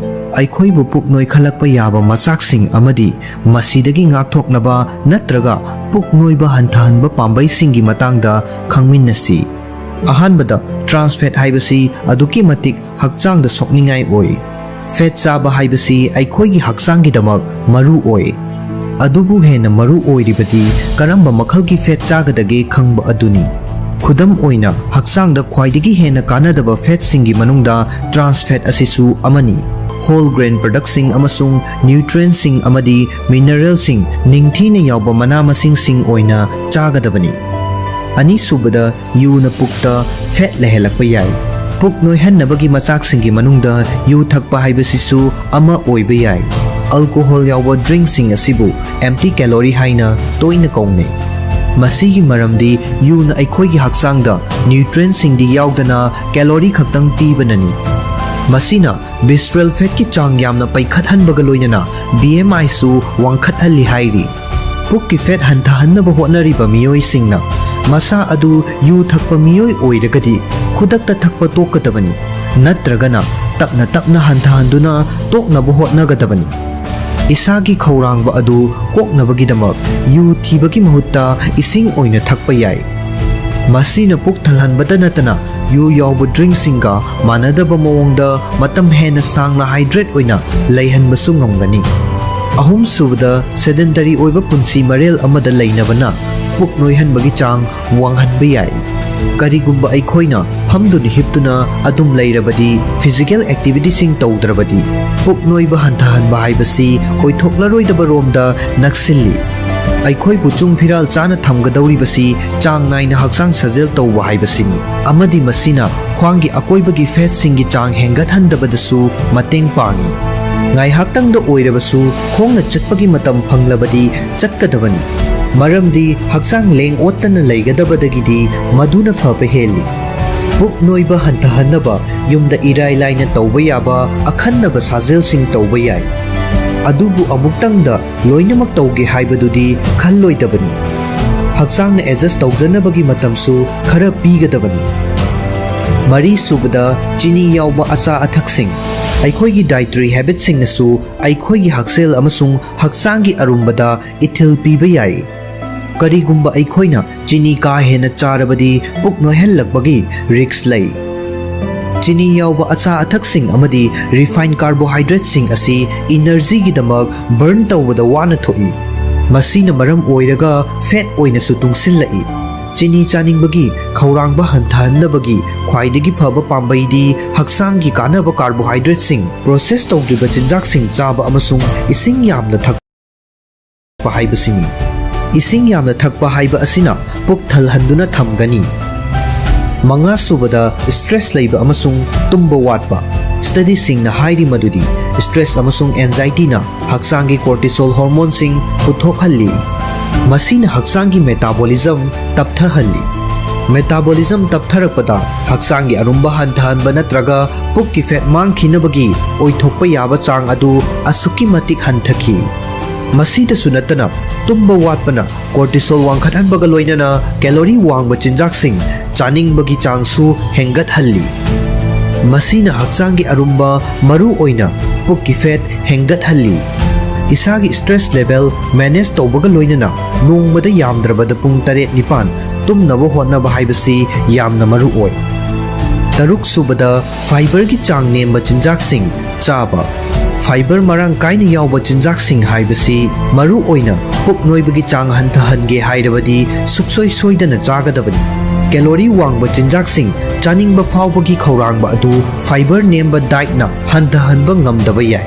ꯑꯩꯈꯣꯏꯕꯨ ꯄꯨꯛ ꯅꯣꯏꯈꯠꯂꯛꯄ ꯌꯥꯕ ꯃꯆꯥꯛꯁꯤꯡ ꯑꯃꯗꯤ ꯃꯁꯤꯗꯒꯤ ꯉꯥꯛꯊꯣꯛꯅꯕ ꯅꯠꯇ꯭ꯔꯒ ꯄꯨꯛ ꯅꯣꯏꯕ ꯍꯟꯊꯍꯟꯕ ꯄꯥꯝꯕꯩꯁꯤꯡꯒꯤ ꯃꯇꯥꯡꯗ ꯈꯪꯃꯤꯟꯅꯁꯤ꯫ ꯑꯍꯥꯟꯕꯗ, trans fat ꯍꯥꯏꯕꯁꯤ ꯑꯗꯨꯛꯀꯤ ꯃꯇꯤꯛ ꯍꯛꯆꯥꯡꯗ ꯁꯣꯛꯅꯤꯡꯉꯥꯏ ꯑꯣꯏ꯫ Fat ꯆꯥꯕ ꯍꯥꯏꯕꯁꯤ ꯑꯩꯈꯣꯏꯒꯤ ꯍꯛꯆꯥꯡꯒꯤꯗꯃꯛ ꯃꯔꯨ ꯑꯣꯏ꯫ ꯑꯗꯨꯕꯨ ꯍꯦꯟꯅ ꯃꯔꯨ ꯑꯣꯏꯔꯤꯕꯗꯤ ꯀꯔꯝꯕ ꯃꯈꯜꯒꯤ fat ꯆꯥꯒꯗꯒꯦ ꯈꯪꯕ ꯑꯗꯨꯅꯤ꯫ ꯈꯨꯗꯝ ꯑꯣꯏꯅ, ꯍꯛꯆꯥꯡꯗ ꯈ꯭ꯋꯥꯏꯗꯒꯤ ꯍꯦꯟꯅ ꯀꯥꯟꯅꯗꯕ fatꯁꯤꯡꯒꯤ ꯃꯅꯨꯡꯗ trans fat ꯑꯁꯤꯁꯨ ꯑꯃꯅꯤ꯫ Whole grain productꯁꯤꯡ ꯑꯃꯁꯨꯡ nutrientsꯁꯤꯡ ꯑꯃꯗꯤ mineralꯁꯤꯡ ꯅꯤꯡꯊꯤꯅ ꯌꯥꯎꯕ ꯃꯅꯥ ꯃꯁꯤꯡꯁꯤꯡ ꯑꯣꯏꯅ ꯆꯥꯒꯗꯕꯅꯤ꯫ ꯑꯅꯤꯁꯨꯕꯗ, ꯌꯨꯅ ꯄꯨꯛꯇ fat ꯂꯩꯍꯜꯂꯛꯄ ꯌꯥꯏ꯫ ꯄꯨꯛ ꯅꯣꯏꯍꯟꯅꯕꯒꯤ ꯃꯆꯥꯛꯁꯤꯡꯒꯤ ꯃꯅꯨꯡꯗ ꯌꯨ ꯊꯛꯄ ꯍꯥꯏꯕꯁꯤꯁꯨ ꯑꯃ ꯑꯣꯏꯕ ꯌꯥꯏ꯫ Alcohol ꯌꯥꯎꯕ drinkꯁꯤꯡ ꯑꯁꯤꯕꯨ empty calorie ꯍꯥꯏꯅ ꯇꯣꯏꯅ ꯀꯧꯅꯩ꯫ ꯃꯁꯤꯒꯤ ꯃꯔꯝꯗꯤ ꯌꯨꯅ ꯑꯩꯈꯣꯏꯒꯤ ꯍꯛꯆꯥꯡꯗ nutrientsꯁꯤꯡꯗꯤ ꯌꯥꯎꯗꯅ calorie ꯈꯛꯇꯪ ꯄꯤꯕꯅꯅꯤ꯫ ꯃꯁꯤꯅ visceral fatꯀꯤ ꯆꯥꯡ ꯌꯥꯝꯅ ꯄꯩꯈꯠꯍꯟꯕꯒ ꯂꯣꯏꯅꯅ BMIꯁꯨ ꯋꯥꯡꯈꯠꯍꯜꯂꯤ ꯍꯥꯏꯔꯤ꯫ ꯄꯨꯛꯀꯤ fat ꯍꯟꯊꯍꯟꯅꯕ ꯍꯣꯠꯅꯔꯤꯕ ꯃꯤꯑꯣꯏꯁꯤꯡꯅ ꯃꯁꯥ ꯑꯗꯨ ꯌꯨ ꯊꯛꯄ ꯃꯤꯑꯣꯏ ꯑꯣꯏꯔꯒꯗꯤ ꯈꯨꯗꯛꯇ ꯊꯛꯄ ꯇꯣꯛꯀꯗꯕꯅꯤ, ꯅꯠꯇ꯭ꯔꯒꯅ ꯇꯞꯅ ꯇꯞꯅ ꯍꯟꯊꯍꯟꯗꯨꯅ ꯇꯣꯛꯅꯕ ꯍꯣꯠꯅꯒꯗꯕꯅꯤ꯫ ꯏꯁꯥꯒꯤ ꯈꯧꯔꯥꯡꯕ ꯑꯗꯨ ꯀꯣꯛꯅꯕꯒꯤꯗꯃꯛ ꯌꯨ ꯊꯤꯕꯒꯤ ꯃꯍꯨꯠꯇ ꯏꯁꯤꯡ ꯑꯣꯏꯅ ꯊꯛꯄ ꯌꯥꯏ꯫ ꯃꯁꯤꯅ ꯄꯨꯛ ꯊꯜꯍꯟꯕꯇ ꯅꯠꯇꯅ ꯌꯨ ꯌꯥꯎꯕ ꯗ꯭ꯔꯤꯡꯁꯤꯡꯒ ꯃꯥꯟꯅꯗꯕ ꯃꯑꯣꯡꯗ ꯃꯇꯝ ꯍꯦꯟꯅ ꯁꯥꯡꯅ ꯍꯥꯏꯗ꯭ꯔꯦꯠ ꯑꯣꯏꯅ ꯂꯩꯍꯟꯕꯁꯨ ꯉꯝꯒꯅꯤ꯫ ꯑꯍꯨꯝꯁꯨꯕꯗ, ꯁꯦꯗꯦꯟꯇꯔꯤ ꯑꯣꯏꯕ ꯄꯨꯟꯁꯤ ꯃꯔꯦꯜ ꯑꯃꯗ ꯂꯩꯅꯕꯅ ꯄꯨꯛ ꯅꯣꯏꯍꯟꯕꯒꯤ ꯆꯥꯡ ꯋꯥꯡꯍꯟꯕ ꯌꯥꯏ꯫ ꯀꯔꯤꯒꯨꯝꯕ ꯑꯩꯈꯣꯏꯅ ꯐꯝꯗꯨꯅ ꯍꯤꯞꯇꯨꯅ ꯑꯗꯨꯝ ꯂꯩꯔꯕꯗꯤ, ꯐꯤꯖꯤꯀꯦꯜ ꯑꯦꯛꯇꯤꯚꯤꯇꯤꯁꯤꯡ ꯇꯧꯗ꯭ꯔꯕꯗꯤ, ꯄꯨꯛ ꯅꯣꯏꯕ ꯍꯟꯊꯍꯟꯕ ꯍꯥꯏꯕꯁꯤ ꯑꯣꯏꯊꯣꯛꯂꯔꯣꯏꯗꯕ ꯔꯣꯝꯗ ꯅꯛꯁꯤꯜꯂꯤ꯫ ꯑꯩꯈꯣꯏꯕꯨ ꯆꯨꯡ ꯐꯤꯔꯥꯜ ꯆꯥꯅ ꯊꯝꯒꯗꯧꯔꯤꯕꯁꯤ ꯆꯥꯡ ꯅꯥꯏꯅ ꯍꯛꯆꯥꯡ ꯁꯥꯖꯦꯜ ꯇꯧꯕ ꯍꯥꯏꯕꯁꯤꯅꯤ, ꯑꯃꯗꯤ ꯃꯁꯤꯅ ꯈ꯭ꯋꯥꯡꯒꯤ ꯑꯀꯣꯏꯕꯒꯤ ꯐꯦꯠꯁꯤꯡꯒꯤ ꯆꯥꯡ ꯍꯦꯟꯒꯠꯍꯟꯗꯕꯗꯁꯨ ꯃꯇꯦꯡ ꯄꯥꯡꯏ꯫ ꯉꯥꯏꯍꯥꯛꯇꯪꯗ ꯑꯣꯏꯔꯕꯁꯨ ꯈꯣꯡꯅ ꯆꯠꯄꯒꯤ ꯃꯇꯝ ꯐꯪꯂꯕꯗꯤ ꯆꯠꯀꯗꯕꯅꯤ, ꯃꯔꯝꯗꯤ ꯍꯛꯆꯥꯡ ꯂꯦꯡ ꯑꯣꯠꯇꯅ ꯂꯩꯒꯗꯕꯗꯒꯤꯗꯤ ꯃꯗꯨꯅ ꯐꯕ ꯍꯦꯜꯂꯤ꯫ ꯄꯨꯛ ꯅꯣꯏꯕ ꯍꯟꯊꯍꯟꯅꯕ ꯌꯨꯝꯗ ꯏꯔꯥꯏ ꯂꯥꯏꯅ ꯇꯧꯕ ꯌꯥꯕ ꯑꯈꯟꯅꯕ ꯁꯥꯖꯦꯜꯁꯤꯡ ꯇꯧꯕ ꯌꯥꯏ, ꯑꯗꯨꯕꯨ ꯑꯃꯨꯛꯇꯪꯗ ꯂꯣꯏꯅꯃꯛ ꯇꯧꯒꯦ ꯍꯥꯏꯕꯗꯨꯗꯤ ꯈꯜꯂꯣꯏꯗꯕꯅꯤ꯫ ꯍꯛꯆꯥꯡꯅ ꯑꯦꯗꯖꯁ ꯇꯧꯖꯅꯕꯒꯤ ꯃꯇꯝꯁꯨ ꯈꯔ ꯄꯤꯒꯗꯕꯅꯤ꯫ ꯃꯔꯤꯁꯨꯕꯗ, ꯆꯤꯅꯤ ꯌꯥꯎꯕ ꯑꯆꯥ ꯑꯊꯛꯁꯤꯡ꯫ ꯑꯩꯈꯣꯏꯒꯤ ꯗꯥꯏꯇꯔꯤ ꯍꯦꯕꯤꯠꯁꯤꯡꯅꯁꯨ ꯑꯩꯈꯣꯏꯒꯤ ꯍꯛꯁꯦꯜ ꯑꯃꯁꯨꯡ ꯍꯛꯆꯥꯡꯒꯤ ꯑꯔꯨꯝꯕꯗ ꯏꯊꯤꯜ ꯄꯤꯕ ꯌꯥꯏ꯫ ꯀꯔꯤꯒꯨꯝꯕ ꯑꯩꯈꯣꯏꯅ ꯆꯤꯅꯤ ꯀꯥ ꯍꯦꯟꯅ ꯆꯥꯔꯕꯗꯤ ꯄꯨꯛ ꯅꯣꯏꯍꯜꯂꯛꯄꯒꯤ ꯔꯤꯁ꯭ꯛ ꯂꯩ꯫ ꯆꯤꯅꯤ ꯌꯥꯎꯕ ꯑꯆꯥ ꯑꯊꯛꯁꯤꯡ ꯑꯃꯗꯤ ꯔꯤꯐꯥꯏꯟ ꯀꯥꯔꯕꯣꯍꯥꯏꯗ꯭ꯔꯦꯠꯁꯤꯡ ꯑꯁꯤ ꯏꯅꯔꯖꯤꯒꯤꯗꯃꯛ ꯕꯔꯟ ꯇꯧꯕꯗ ꯋꯥꯅ ꯊꯣꯛꯏ꯫ ꯃꯁꯤꯅ ꯃꯔꯝ ꯑꯣꯏꯔꯒ ꯐꯦꯠ ꯑꯣꯏꯅꯁꯨ ꯇꯨꯡꯁꯤꯜꯂꯛꯏ꯫ ꯆꯤꯅꯤ ꯆꯥꯅꯤꯡꯕꯒꯤ ꯈꯧꯔꯥꯡꯕ ꯍꯟꯊꯍꯟꯅꯕꯒꯤ ꯈ꯭ꯋꯥꯏꯗꯒꯤ ꯐꯕ ꯄꯥꯝꯕꯩꯗꯤ ꯍꯛꯆꯥꯡꯒꯤ ꯀꯥꯟꯅꯕ ꯀꯥꯔꯕꯣꯍꯥꯏꯗ꯭ꯔꯦꯠꯁꯤꯡ, ꯄ꯭ꯔꯣꯁꯦꯁ ꯇꯧꯗ꯭ꯔꯤꯕ ꯆꯤꯟꯖꯥꯛꯁꯤꯡ ꯆꯥꯕ ꯑꯃꯁꯨꯡ ꯏꯁꯤꯡ ꯌꯥꯝꯅ ꯊꯛꯄ ꯍꯥꯏꯕꯁꯤꯅꯤ꯫ ꯏꯁꯤꯡ ꯌꯥꯝꯅ ꯊꯛꯄ ꯍꯥꯏꯕ ꯑꯁꯤꯅ ꯄꯨꯛ ꯊꯜꯍꯟꯗꯨꯅ ꯊꯝꯒꯅꯤ꯫ ꯃꯉꯥꯁꯨꯕꯗ, ꯁ꯭ꯇ꯭ꯔꯦꯁ ꯂꯩꯕ ꯑꯃꯁꯨꯡ ꯇꯨꯝꯕ ꯋꯥꯠꯄ꯫ ꯁ꯭ꯇꯗꯤꯁꯤꯡꯅ ꯍꯥꯏꯔꯤ ꯃꯗꯨꯗꯤ ꯁ꯭ꯇ꯭ꯔꯦꯁ ꯑꯃꯁꯨꯡ ꯑꯦꯟꯖꯥꯏꯇꯤꯅ ꯍꯛꯆꯥꯡꯒꯤ ꯀꯣꯔꯇꯤꯁꯣꯜ ꯍꯣꯔꯃꯣꯟꯁꯤꯡ ꯄꯨꯊꯣꯛꯍꯜꯂꯤ꯫ ꯃꯁꯤꯅ ꯍꯛꯆꯥꯡꯒꯤ ꯃꯦꯇꯥꯕꯣꯂꯤꯖꯝ ꯇꯞꯊꯍꯜꯂꯤ꯫ ꯃꯦꯇꯥꯕꯣꯂꯤꯖꯝ ꯇꯞꯊꯔꯛꯄꯗ ꯍꯛꯆꯥꯡꯒꯤ ꯑꯔꯨꯝꯕ ꯍꯟꯊꯍꯟꯕ ꯅꯠꯇ꯭ꯔꯒ ꯄꯨꯛꯀꯤ ꯐꯦꯠ ꯃꯥꯡꯈꯤꯅꯕꯒꯤ ꯑꯣꯏꯊꯣꯛꯄ ꯌꯥꯕ ꯆꯥꯡ ꯑꯗꯨ ꯑꯁꯨꯛꯀꯤ ꯃꯇꯤꯛ ꯍꯟꯊꯈꯤ꯫ ꯃꯁꯤꯗꯁꯨ ꯅꯠꯇꯅ, ꯇꯨꯝꯕ ꯋꯥꯠꯄꯅ ꯀꯣꯔꯇꯤꯁꯣꯜ ꯋꯥꯡꯈꯠꯍꯟꯕꯒ ꯂꯣꯏꯅꯅ ꯀꯦꯂꯣꯔꯤ ꯋꯥꯡꯕ ꯆꯤꯟꯖꯥꯛꯁꯤꯡ ꯆꯥꯅꯤꯡꯕꯒꯤ ꯆꯥꯡꯁꯨ ꯍꯦꯟꯒꯠꯍꯜꯂꯤ꯫ ꯃꯁꯤꯅ ꯍꯛꯆꯥꯡꯒꯤ ꯑꯔꯨꯝꯕ, ꯃꯔꯨ ꯑꯣꯏꯅ ꯄꯨꯛꯀꯤ ꯐꯦꯠ ꯍꯦꯟꯒꯠꯍꯜꯂꯤ꯫ ꯏꯁꯥꯒꯤ stress level manage ꯇꯧꯕꯒ ꯂꯣꯏꯅꯅ ꯅꯣꯡꯃꯗ ꯌꯥꯝꯗ꯭ꯔꯕꯗ ꯄꯨꯡ ꯇꯔꯦꯠ ꯅꯤꯄꯥꯟ ꯇꯨꯝꯅꯕ ꯍꯣꯠꯅꯕ ꯍꯥꯏꯕꯁꯤ ꯌꯥꯝꯅ ꯃꯔꯨ ꯑꯣꯏ꯫ ꯇꯔꯨꯛ ꯁꯨꯕꯗ, fiberꯒꯤ ꯆꯥꯡ ꯅꯦꯝꯕ ꯆꯤꯟꯖꯥꯛꯁꯤꯡ ꯆꯥꯕ꯫ Fiber ꯃꯔꯥꯡ ꯀꯥꯏꯅ ꯌꯥꯎꯕ ꯆꯤꯟꯖꯥꯛꯁꯤꯡ ꯍꯥꯏꯕꯁꯤ ꯃꯔꯨ ꯑꯣꯏꯅ ꯄꯨꯛ ꯅꯣꯏꯕꯒꯤ ꯆꯥꯡ ꯍꯟꯊꯍꯟꯒꯦ ꯍꯥꯏꯔꯕꯗꯤ ꯁꯨꯛꯁꯣꯏ ꯁꯣꯏꯗꯅ ꯆꯥꯒꯗꯕꯅꯤ꯫ Calorie ꯋꯥꯡꯕ ꯆꯤꯟꯖꯥꯛꯁꯤꯡ ꯆꯥꯅꯤꯡꯕ ꯐꯥꯎꯕꯒꯤ ꯈꯧꯔꯥꯡꯕ ꯑꯗꯨ fiber ꯅꯦꯝꯕ dietꯅ ꯍꯟꯊꯍꯟꯕ ꯉꯝꯗꯕ ꯌꯥꯏ꯫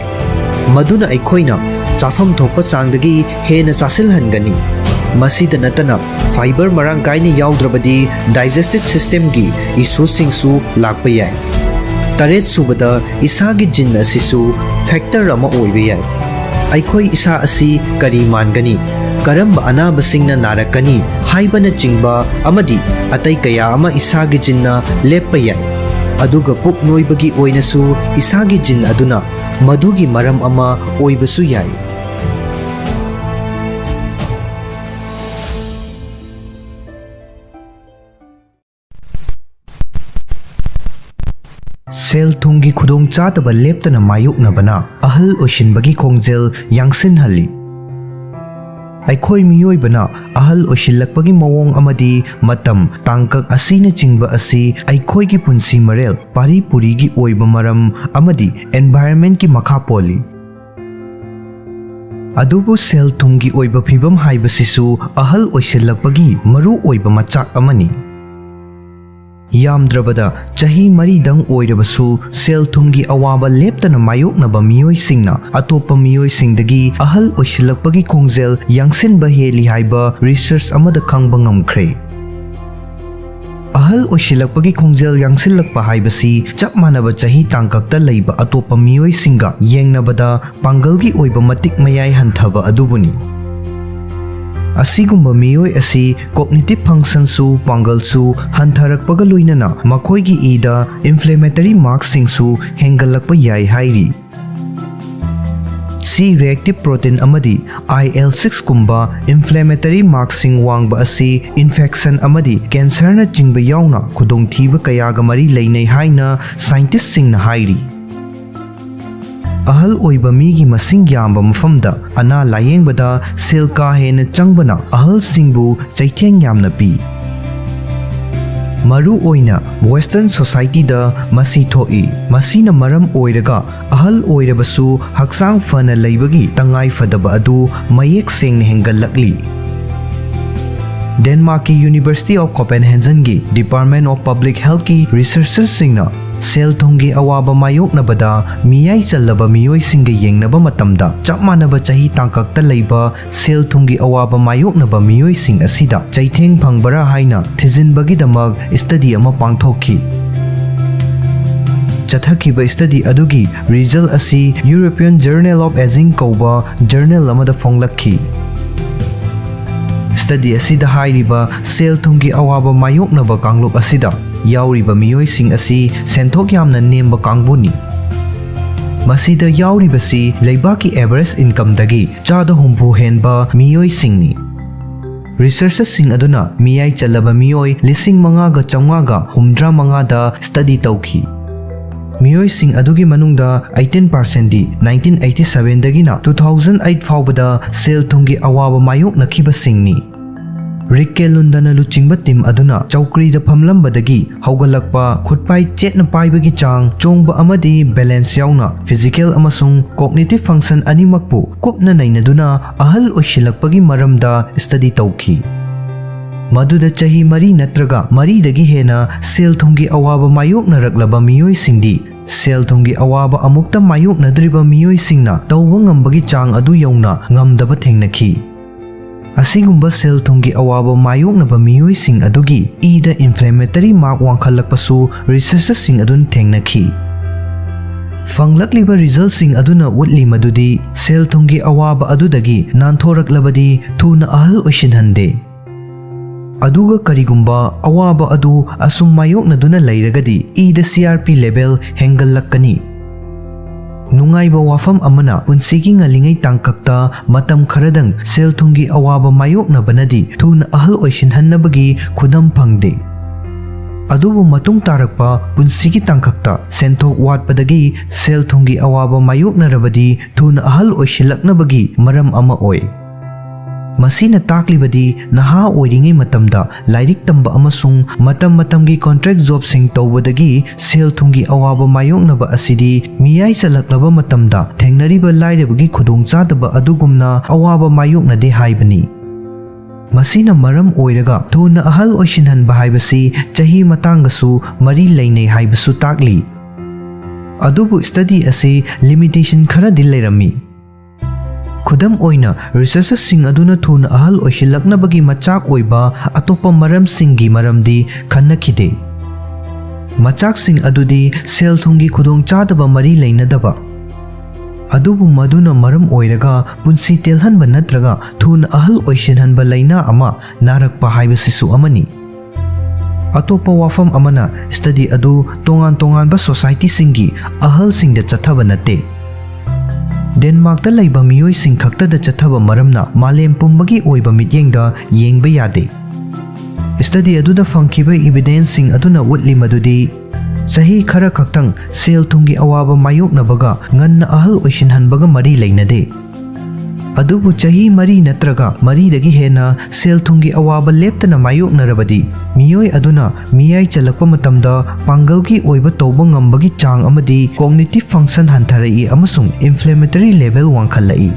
ꯃꯗꯨꯅ ꯑꯩꯈꯣꯏꯅ ꯆꯥꯐꯝ ꯊꯣꯛꯄ ꯆꯥꯡꯗꯒꯤ ꯍꯦꯟꯅ ꯆꯥꯁꯤꯜꯍꯟꯒꯅꯤ꯫ ꯃꯁꯤꯗ ꯅꯠꯇꯅ, fiber ꯃꯔꯥꯡ ꯀꯥꯏꯅ ꯌꯥꯎꯗ꯭ꯔꯕꯗꯤ digestive systemꯒꯤ issueꯁꯤꯡꯁꯨ ꯂꯥꯛꯄ ꯌꯥꯏ꯫ ꯇꯔꯦꯠ ꯁꯨꯕꯗ, ꯏꯁꯥꯒꯤ gene ꯑꯁꯤꯁꯨ factor ꯑꯃ ꯑꯣꯏꯕ ꯌꯥꯏ꯫ ꯑꯩꯈꯣꯏ ꯏꯁꯥ ꯑꯁꯤ ꯀꯔꯤ ꯃꯥꯟꯒꯅꯤ, ꯀꯔꯝꯕ ꯑꯅꯥꯕꯁꯤꯡꯅ ꯅꯥꯔꯛꯀꯅꯤ ꯍꯥꯏꯕꯅꯆꯤꯡꯕ ꯑꯃꯗꯤ ꯑꯇꯩ ꯀꯌꯥ ꯑꯃ ꯏꯁꯥꯒꯤ geneꯅ ꯂꯦꯞꯄ ꯌꯥꯏ꯫ ꯑꯗꯨꯒ ꯄꯨꯛ ꯅꯣꯏꯕꯒꯤ ꯑꯣꯏꯅꯁꯨ ꯏꯁꯥꯒꯤ gene ꯑꯗꯨꯅ ꯃꯗꯨꯒꯤ ꯃꯔꯝ ꯑꯃ ꯑꯣꯏꯕꯁꯨ ꯌꯥꯏ꯫ ꯁꯦꯜ ꯊꯨꯝꯒꯤ ꯈꯨꯗꯣꯡꯆꯥꯗꯕ ꯂꯦꯞꯇꯅ ꯃꯥꯌꯣꯛꯅꯕꯅ ꯑꯍꯜ ꯑꯣꯏꯁꯤꯟꯕꯒꯤ ꯈꯣꯡꯖꯦꯜ ꯌꯥꯡꯁꯤꯟꯍꯜꯂꯤ꯫ ꯑꯩꯈꯣꯏ ꯃꯤꯑꯣꯏꯕꯅ ꯑꯍꯜ ꯑꯣꯏꯁꯤꯜꯂꯛꯄꯒꯤ ꯃꯑꯣꯡ ꯑꯃꯗꯤ ꯃꯇꯝ, ꯇꯥꯡꯀꯛ ꯑꯁꯤꯅꯆꯤꯡꯕ ꯑꯁꯤ ꯑꯩꯈꯣꯏꯒꯤ ꯄꯨꯟꯁꯤ ꯃꯔꯦꯜ, ꯄꯥꯔꯤ ꯄꯨꯔꯤꯒꯤ ꯑꯣꯏꯕ ꯃꯔꯝ ꯑꯃꯗꯤ environmentꯀꯤ ꯃꯈꯥ ꯄꯣꯜꯂꯤ꯫ ꯑꯗꯨꯕꯨ ꯁꯦꯜ ꯊꯨꯝꯒꯤ ꯑꯣꯏꯕ ꯐꯤꯚꯝ ꯍꯥꯏꯕꯁꯤꯁꯨ ꯑꯍꯜ ꯑꯣꯏꯁꯤꯜꯂꯛꯄꯒꯤ ꯃꯔꯨ ꯑꯣꯏꯕ ꯃꯆꯥꯛ ꯑꯃꯅꯤ꯫ ꯌꯥꯝꯗ꯭ꯔꯕꯗ ꯆꯍꯤ ꯃꯔꯤꯗꯪ ꯑꯣꯏꯔꯕꯁꯨ, ꯁꯦꯜ ꯊꯨꯝꯒꯤ ꯑꯋꯥꯕ ꯂꯦꯞꯇꯅ ꯃꯥꯌꯣꯛꯅꯕ ꯃꯤꯑꯣꯏꯁꯤꯡꯅ ꯑꯇꯣꯞꯄ ꯃꯤꯑꯣꯏꯁꯤꯡꯗꯒꯤ ꯑꯍꯜ ꯑꯣꯏꯁꯤꯜꯂꯛꯄꯒꯤ ꯈꯣꯡꯖꯦꯜ ꯌꯥꯡꯁꯤꯟꯕ ꯍꯦꯜꯂꯤ ꯍꯥꯏꯕ research ꯑꯃꯗ ꯈꯪꯕ ꯉꯝꯈ꯭ꯔꯦ꯫ ꯑꯍꯜ ꯑꯣꯏꯁꯤꯜꯂꯛꯄꯒꯤ ꯈꯣꯡꯖꯦꯜ ꯌꯥꯡꯁꯤꯜꯂꯛꯄ ꯍꯥꯏꯕꯁꯤ ꯆꯞ ꯃꯥꯟꯅꯕ ꯆꯍꯤ ꯇꯥꯡꯀꯛꯇ ꯂꯩꯕ ꯑꯇꯣꯞꯄ ꯃꯤꯑꯣꯏꯁꯤꯡꯒ ꯌꯦꯡꯅꯕꯗ ꯄꯥꯡꯒꯜꯒꯤ ꯑꯣꯏꯕ ꯃꯇꯤꯛ ꯃꯌꯥꯏ ꯍꯟꯊꯕ ꯑꯗꯨꯕꯨꯅꯤ꯫ ꯑꯁꯤꯒꯨꯝꯕ ꯃꯤꯑꯣꯏ ꯑꯁꯤ cognitive functionꯁꯨ, ꯄꯥꯡꯒꯜꯁꯨ ꯍꯟꯊꯔꯛꯄꯒ ꯂꯣꯏꯅꯅ ꯃꯈꯣꯏꯒꯤ ꯏꯗ inflammatory markꯁꯤꯡꯁꯨ ꯍꯦꯟꯒꯠꯂꯛꯄ ꯌꯥꯏ ꯍꯥꯏꯔꯤ꯫ C reactive protein ꯑꯃꯗꯤ I L sixꯀꯨꯝꯕ inflammatory markꯁꯤꯡ ꯋꯥꯡꯕ ꯑꯁꯤ infection ꯑꯃꯗꯤ cancerꯅꯆꯤꯡꯕ ꯌꯥꯎꯅ ꯈꯨꯗꯣꯡꯊꯤꯕ ꯀꯌꯥꯒ ꯃꯔꯤ ꯂꯩꯅꯩ ꯍꯥꯏꯅ scientistꯁꯤꯡꯅ ꯍꯥꯏꯔꯤ꯫ ꯑꯍꯜ ꯑꯣꯏꯕ ꯃꯤꯒꯤ ꯃꯁꯤꯡ ꯌꯥꯝꯕ ꯃꯐꯝꯗ ꯑꯅꯥ ꯂꯥꯌꯦꯡꯕꯗ ꯁꯦꯜ ꯀꯥ ꯍꯦꯟꯅ ꯆꯪꯕꯅ ꯑꯍꯜꯁꯤꯡꯕꯨ ꯆꯩꯊꯦꯡ ꯌꯥꯝꯅ ꯄꯤ꯫ ꯃꯔꯨ ꯑꯣꯏꯅ Western societyꯗ ꯃꯁꯤ ꯊꯣꯛꯏ꯫ ꯃꯁꯤꯅ ꯃꯔꯝ ꯑꯣꯏꯔꯒ ꯑꯍꯜ ꯑꯣꯏꯔꯕꯁꯨ ꯍꯛꯆꯥꯡ ꯐꯅ ꯂꯩꯕꯒꯤ ꯇꯉꯥꯏ ꯐꯗꯕ ꯑꯗꯨ ꯃꯌꯦꯛ ꯁꯦꯡꯅ ꯍꯦꯟꯒꯠꯂꯛꯂꯤ꯫ ꯗꯦꯟꯃꯥꯔꯛꯀꯤ University of Copenhagenꯒꯤ Department of Public Healthꯀꯤ researcherꯁꯤꯡꯅ ꯁꯦꯜ ꯊꯨꯝꯒꯤ ꯑꯋꯥꯕ ꯃꯥꯌꯣꯛꯅꯕꯗ ꯃꯤꯌꯥꯏ ꯆꯜꯂꯕ ꯃꯤꯑꯣꯏꯁꯤꯡꯒ ꯌꯦꯡꯅꯕ ꯃꯇꯝꯗ, ꯆꯞ ꯃꯥꯟꯅꯕ ꯆꯍꯤ ꯇꯥꯡꯀꯛꯇ ꯂꯩꯕ ꯁꯦꯜ ꯊꯨꯝꯒꯤ ꯑꯋꯥꯕ ꯃꯥꯌꯣꯛꯅꯕ ꯃꯤꯑꯣꯏꯁꯤꯡ ꯑꯁꯤꯗ ꯆꯩꯊꯦꯡ ꯐꯪꯕꯔꯥ ꯍꯥꯏꯅ ꯊꯤꯖꯤꯟꯕꯒꯤꯗꯃꯛ study ꯑꯃ ꯄꯥꯡꯊꯣꯛꯈꯤ꯫ ꯆꯠꯊꯈꯤꯕ study ꯑꯗꯨꯒꯤ result ꯑꯁꯤ European Journal of Aging ꯀꯧꯕ journal ꯑꯃꯗ ꯐꯣꯡꯂꯛꯈꯤ꯫ Study ꯑꯁꯤꯗ ꯍꯥꯏꯔꯤꯕ ꯁꯦꯜ ꯊꯨꯝꯒꯤ ꯑꯋꯥꯕ ꯃꯥꯌꯣꯛꯅꯕ ꯀꯥꯡꯂꯨꯞ ꯑꯁꯤꯗ ꯌꯥꯎꯔꯤꯕ ꯃꯤꯑꯣꯏꯁꯤꯡ ꯑꯁꯤ ꯁꯦꯟꯊꯣꯛ ꯌꯥꯝꯅ ꯅꯦꯝꯕ ꯀꯥꯡꯕꯨꯅꯤ꯫ ꯃꯁꯤꯗ ꯌꯥꯎꯔꯤꯕꯁꯤ ꯂꯩꯕꯥꯛꯀꯤ average incomeꯗꯒꯤ ꯆꯥꯗ ꯍꯨꯝꯐꯨ ꯍꯦꯟꯕ ꯃꯤꯑꯣꯏꯁꯤꯡꯅꯤ꯫ Researcherꯁꯤꯡ ꯑꯗꯨꯅ ꯃꯤꯌꯥꯏ ꯆꯜꯂꯕ ꯃꯤꯑꯣꯏ ꯂꯤꯁꯤꯡ ꯃꯉꯥꯒ ꯆꯥꯝꯃꯉꯥꯒ ꯍꯨꯝꯗ꯭ꯔꯥ ꯃꯉꯥꯗ study ꯇꯧꯈꯤ꯫ ꯃꯤꯑꯣꯏꯁꯤꯡ ꯑꯗꯨꯒꯤ ꯃꯅꯨꯡꯗ eighteen percentꯗꯤ nineteen eighty sevenꯗꯒꯤꯅ two thousand eight ꯐꯥꯎꯕꯗ ꯁꯦꯜ ꯊꯨꯝꯒꯤ ꯑꯋꯥꯕ ꯃꯥꯌꯣꯛꯅꯈꯤꯕꯁꯤꯡꯅꯤ꯫ ꯔꯤꯛ ꯀꯦ ꯂꯨꯟꯗꯅ ꯂꯨꯆꯤꯡꯕ team ꯑꯗꯨꯅ ꯆꯧꯀ꯭ꯔꯤꯗ ꯐꯝꯂꯝꯕꯗꯒꯤ ꯍꯧꯒꯠꯂꯛꯄ, ꯈꯨꯠꯄꯥꯏ ꯆꯦꯠꯅ ꯄꯥꯏꯕꯒꯤ ꯆꯥꯡ, ꯆꯣꯡꯕ ꯑꯃꯗꯤ balance ꯌꯥꯎꯅ physical ꯑꯃꯁꯨꯡ cognitive function ꯑꯅꯤꯃꯛꯄꯨ ꯀꯨꯞꯅ ꯅꯩꯅꯗꯨꯅ ꯑꯍꯜ ꯑꯣꯏꯁꯤꯜꯂꯛꯄꯒꯤ ꯃꯔꯝꯗ study ꯇꯧꯈꯤ꯫ ꯃꯗꯨꯗ ꯆꯍꯤ ꯃꯔꯤ ꯅꯠꯇ꯭ꯔꯒ ꯃꯔꯤꯗꯒꯤ ꯍꯦꯟꯅ ꯁꯦꯜ ꯊꯨꯝꯒꯤ ꯑꯋꯥꯕ ꯃꯥꯌꯣꯛꯅꯔꯛꯂꯕ ꯃꯤꯑꯣꯏꯁꯤꯡꯗꯤ ꯁꯦꯜ ꯊꯨꯝꯒꯤ ꯑꯋꯥꯕ ꯑꯃꯨꯛꯇ ꯃꯥꯌꯣꯛꯅꯗ꯭ꯔꯤꯕ ꯃꯤꯑꯣꯏꯁꯤꯡꯅ ꯇꯧꯕ ꯉꯝꯕꯒꯤ ꯆꯥꯡ ꯑꯗꯨ ꯌꯧꯅ ꯉꯝꯗꯕ ꯊꯦꯡꯅꯈꯤ꯫ ꯑꯁꯤꯒꯨꯝꯕ ꯁꯦꯜ ꯊꯨꯝꯒꯤ ꯑꯋꯥꯕ ꯃꯥꯌꯣꯛꯅꯕ ꯃꯤꯑꯣꯏꯁꯤꯡ ꯑꯗꯨꯒꯤ ꯏꯗ inflammatory mark ꯋꯥꯡꯈꯠꯂꯛꯄꯁꯨ researcherꯁꯤꯡ ꯑꯗꯨꯅ ꯊꯦꯡꯅꯈꯤ꯫ ꯐꯪꯂꯛꯂꯤꯕ resultꯁꯤꯡ ꯑꯗꯨꯅ ꯎꯠꯂꯤ ꯃꯗꯨꯗꯤ ꯁꯦꯜ ꯊꯨꯝꯒꯤ ꯑꯋꯥꯕ ꯑꯗꯨꯗꯒꯤ ꯅꯥꯟꯊꯣꯔꯛꯂꯕꯗꯤ ꯊꯨꯅ ꯑꯍꯜ ꯑꯣꯏꯁꯤꯟꯍꯟꯗꯦ꯫ ꯑꯗꯨꯒ ꯀꯔꯤꯒꯨꯝꯕ ꯑꯋꯥꯕ ꯑꯗꯨ ꯑꯁꯨꯝ ꯃꯥꯌꯣꯛꯅꯗꯨꯅ ꯂꯩꯔꯒꯗꯤ ꯏꯗ C R P level ꯍꯦꯟꯒꯠꯂꯛꯀꯅꯤ꯫ ꯅꯨꯡꯉꯥꯏꯕ ꯋꯥꯐꯝ ꯑꯃꯅ, ꯄꯨꯟꯁꯤꯒꯤ ꯉꯜꯂꯤꯉꯩ ꯇꯥꯡꯀꯛꯇ ꯃꯇꯝ ꯈꯔꯗꯪ ꯁꯦꯜ ꯊꯨꯝꯒꯤ ꯑꯋꯥꯕ ꯃꯥꯌꯣꯛꯅꯕꯅꯗꯤ ꯊꯨꯅ ꯑꯍꯜ ꯑꯣꯏꯁꯤꯟꯍꯟꯅꯕꯒꯤ ꯈꯨꯗꯝ ꯐꯪꯗꯦ꯫ ꯑꯗꯨꯕꯨ ꯃꯇꯨꯡ ꯇꯥꯔꯛꯄ ꯄꯨꯟꯁꯤꯒꯤ ꯇꯥꯡꯀꯛꯇ ꯁꯦꯟꯊꯣꯛ ꯋꯥꯠꯄꯗꯒꯤ ꯁꯦꯜ ꯊꯨꯝꯒꯤ ꯑꯋꯥꯕ ꯃꯥꯌꯣꯛꯅꯔꯕꯗꯤ ꯊꯨꯅ ꯑꯍꯜ ꯑꯣꯏꯁꯤꯜꯂꯛꯅꯕꯒꯤ ꯃꯔꯝ ꯑꯃ ꯑꯣꯏ꯫ ꯃꯁꯤꯅ ꯇꯥꯛꯂꯤꯕꯗꯤ ꯅꯍꯥ ꯑꯣꯏꯔꯤꯉꯩ ꯃꯇꯝꯗ ꯂꯥꯏꯔꯤꯛ ꯇꯝꯕ ꯑꯃꯁꯨꯡ ꯃꯇꯝ ꯃꯇꯝꯒꯤ ꯀꯣꯟꯇ꯭ꯔꯦꯛ ꯖꯣꯕꯁꯤꯡ ꯇꯧꯕꯗꯒꯤ ꯁꯦꯜ ꯊꯨꯝꯒꯤ ꯑꯋꯥꯕ ꯃꯥꯌꯣꯛꯅꯕ ꯑꯁꯤꯗꯤ ꯃꯤꯌꯥꯏ ꯆꯜꯂꯛꯂꯕ ꯃꯇꯝꯗ ꯊꯦꯡꯅꯔꯤꯕ ꯂꯥꯏꯔꯕꯒꯤ ꯈꯨꯗꯣꯡꯆꯥꯗꯕ ꯑꯗꯨꯒꯨꯝꯅ ꯑꯋꯥꯕ ꯃꯥꯌꯣꯛꯅꯗꯦ ꯍꯥꯏꯕꯅꯤ꯫ ꯃꯁꯤꯅ ꯃꯔꯝ ꯑꯣꯏꯔꯒ ꯊꯨꯅ ꯑꯍꯜ ꯑꯣꯏꯁꯤꯟꯍꯟꯕ ꯍꯥꯏꯕꯁꯤ ꯆꯍꯤ ꯃꯇꯥꯡꯒꯁꯨ ꯃꯔꯤ ꯂꯩꯅꯩ ꯍꯥꯏꯕꯁꯨ ꯇꯥꯛꯂꯤ꯫ ꯑꯗꯨꯕꯨ ꯁ꯭ꯇꯗꯤ ꯑꯁꯤ ꯂꯤꯃꯤꯇꯦꯁꯟ ꯈꯔꯗꯤ ꯂꯩꯔꯝꯃꯤ꯫ ꯈꯨꯗꯝ ꯑꯣꯏꯅ, ꯔꯤꯁꯔꯆꯔꯁꯤꯡ ꯑꯗꯨꯅ ꯊꯨꯅ ꯑꯍꯜ ꯑꯣꯏꯁꯤꯜꯂꯛꯅꯕꯒꯤ ꯃꯆꯥꯛ ꯑꯣꯏꯕ ꯑꯇꯣꯞꯄ ꯃꯔꯝꯁꯤꯡꯒꯤ ꯃꯔꯝꯗꯤ ꯈꯟꯅꯈꯤꯗꯦ꯫ ꯃꯆꯥꯛꯁꯤꯡ ꯑꯗꯨꯗꯤ ꯁꯦꯜ ꯊꯨꯝꯒꯤ ꯈꯨꯗꯣꯡꯆꯥꯗꯕ ꯃꯔꯤ ꯂꯩꯅꯗꯕ, ꯑꯗꯨꯕꯨ ꯃꯗꯨꯅ ꯃꯔꯝ ꯑꯣꯏꯔꯒ ꯄꯨꯟꯁꯤ ꯇꯦꯜꯍꯟꯕ ꯅꯠꯇ꯭ꯔꯒ ꯊꯨꯅ ꯑꯍꯜ ꯑꯣꯏꯁꯤꯟꯍꯟꯕ ꯂꯥꯏꯅꯥ ꯑꯃ ꯅꯥꯔꯛꯄ ꯍꯥꯏꯕꯁꯤꯁꯨ ꯑꯃꯅꯤ꯫ ꯑꯇꯣꯞꯄ ꯋꯥꯐꯝ ꯑꯃꯅ, ꯁ꯭ꯇꯗꯤ ꯑꯗꯨ ꯇꯣꯉꯥꯟ ꯇꯣꯉꯥꯟꯕ ꯁꯣꯁꯥꯏꯇꯤꯁꯤꯡꯒꯤ ꯑꯍꯜꯁꯤꯡꯗ ꯆꯠꯊꯕ ꯅꯠꯇꯦ꯫ ꯗꯦꯟꯃꯥꯔꯛꯇ ꯂꯩꯕ ꯃꯤꯑꯣꯏꯁꯤꯡ ꯈꯛꯇꯗ ꯆꯠꯊꯕ ꯃꯔꯝꯅ ꯃꯥꯂꯦꯝ ꯄꯨꯝꯕꯒꯤ ꯑꯣꯏꯕ ꯃꯤꯠꯌꯦꯡꯗ ꯌꯦꯡꯕ ꯌꯥꯗꯦ꯫ ꯁ꯭ꯇꯗꯤ ꯑꯗꯨꯗ ꯐꯪꯈꯤꯕ ꯏꯕꯤꯗꯦꯟꯁꯁꯤꯡ ꯑꯗꯨꯅ ꯎꯠꯂꯤ ꯃꯗꯨꯗꯤ ꯆꯍꯤ ꯈꯔ ꯈꯛꯇꯪ ꯁꯦꯜ ꯊꯨꯝꯒꯤ ꯑꯋꯥꯕ ꯃꯥꯌꯣꯛꯅꯕꯒ ꯉꯟꯅ ꯑꯍꯜ ꯑꯣꯏꯁꯤꯟꯍꯟꯕꯒ ꯃꯔꯤ ꯂꯩꯅꯗꯦ꯫ ꯑꯗꯨꯕꯨ ꯆꯍꯤ ꯃꯔꯤ ꯅꯠꯇ꯭ꯔꯒ ꯃꯔꯤꯗꯒꯤ ꯍꯦꯟꯅ ꯁꯦꯜ ꯊꯨꯝꯒꯤ ꯑꯋꯥꯕ ꯂꯦꯞꯇꯅ ꯃꯥꯌꯣꯛꯅꯔꯕꯗꯤ, ꯃꯤꯑꯣꯏ ꯑꯗꯨꯅ ꯃꯤꯌꯥꯏ ꯆꯜꯂꯛꯄ ꯃꯇꯝꯗ ꯄꯥꯡꯒꯜꯒꯤ ꯑꯣꯏꯕ ꯇꯧꯕ ꯉꯝꯕꯒꯤ ꯆꯥꯡ ꯑꯃꯗꯤ ꯀꯣꯒꯅꯤꯇꯤꯚ ꯐꯪꯁꯟ ꯍꯟꯊꯔꯛꯏ ꯑꯃꯁꯨꯡ ꯏꯟꯐ꯭ꯂꯦꯃꯦꯇꯔꯤ ꯂꯦꯚꯦꯜ ꯋꯥꯡꯈꯠꯂꯛꯏ꯫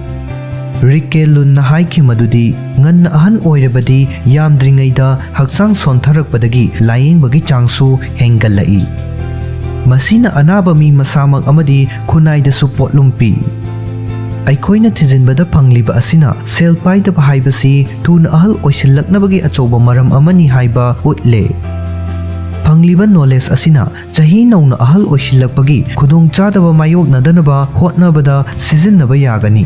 ꯔꯤꯛ ꯀꯦ ꯂꯨꯟꯅ ꯍꯥꯏꯈꯤ ꯃꯗꯨꯗꯤ, ꯉꯟꯅ ꯑꯍꯟ ꯑꯣꯏꯔꯕꯗꯤ ꯌꯥꯝꯗ꯭ꯔꯤꯉꯩꯗ ꯍꯛꯆꯥꯡ ꯁꯣꯟꯊꯔꯛꯄꯗꯒꯤ ꯂꯥꯌꯦꯡꯕꯒꯤ ꯆꯥꯡꯁꯨ ꯍꯦꯟꯒꯠꯂꯛꯏ꯫ ꯃꯁꯤꯅ ꯑꯅꯥꯕ ꯃꯤ ꯃꯁꯥꯃꯛ ꯑꯃꯗꯤ ꯈꯨꯟꯅꯥꯏꯗꯁꯨ ꯄꯣꯠꯂꯨꯝ ꯄꯤ꯫ ꯑꯩꯈꯣꯏꯅ ꯊꯤꯖꯤꯟꯕꯗ ꯐꯪꯂꯤꯕ ꯑꯁꯤꯅ ꯁꯦꯜ ꯄꯥꯏꯗꯕ ꯍꯥꯏꯕꯁꯤ ꯊꯨꯅ ꯑꯍꯜ ꯑꯣꯏꯁꯤꯜꯂꯛꯅꯕꯒꯤ ꯑꯆꯧꯕ ꯃꯔꯝ ꯑꯃꯅꯤ ꯍꯥꯏꯕ ꯎꯠꯂꯦ꯫ ꯐꯪꯂꯤꯕ ꯅꯣꯂꯦꯖ ꯑꯁꯤꯅ ꯆꯍꯤ ꯅꯧꯅ ꯑꯍꯜ ꯑꯣꯏꯁꯤꯜꯂꯛꯄꯒꯤ ꯈꯨꯗꯣꯡꯆꯥꯗꯕ ꯃꯥꯌꯣꯛꯅꯗꯅꯕ ꯍꯣꯠꯅꯕꯗ ꯁꯤꯖꯤꯟꯅꯕ ꯌꯥꯒꯅꯤ꯫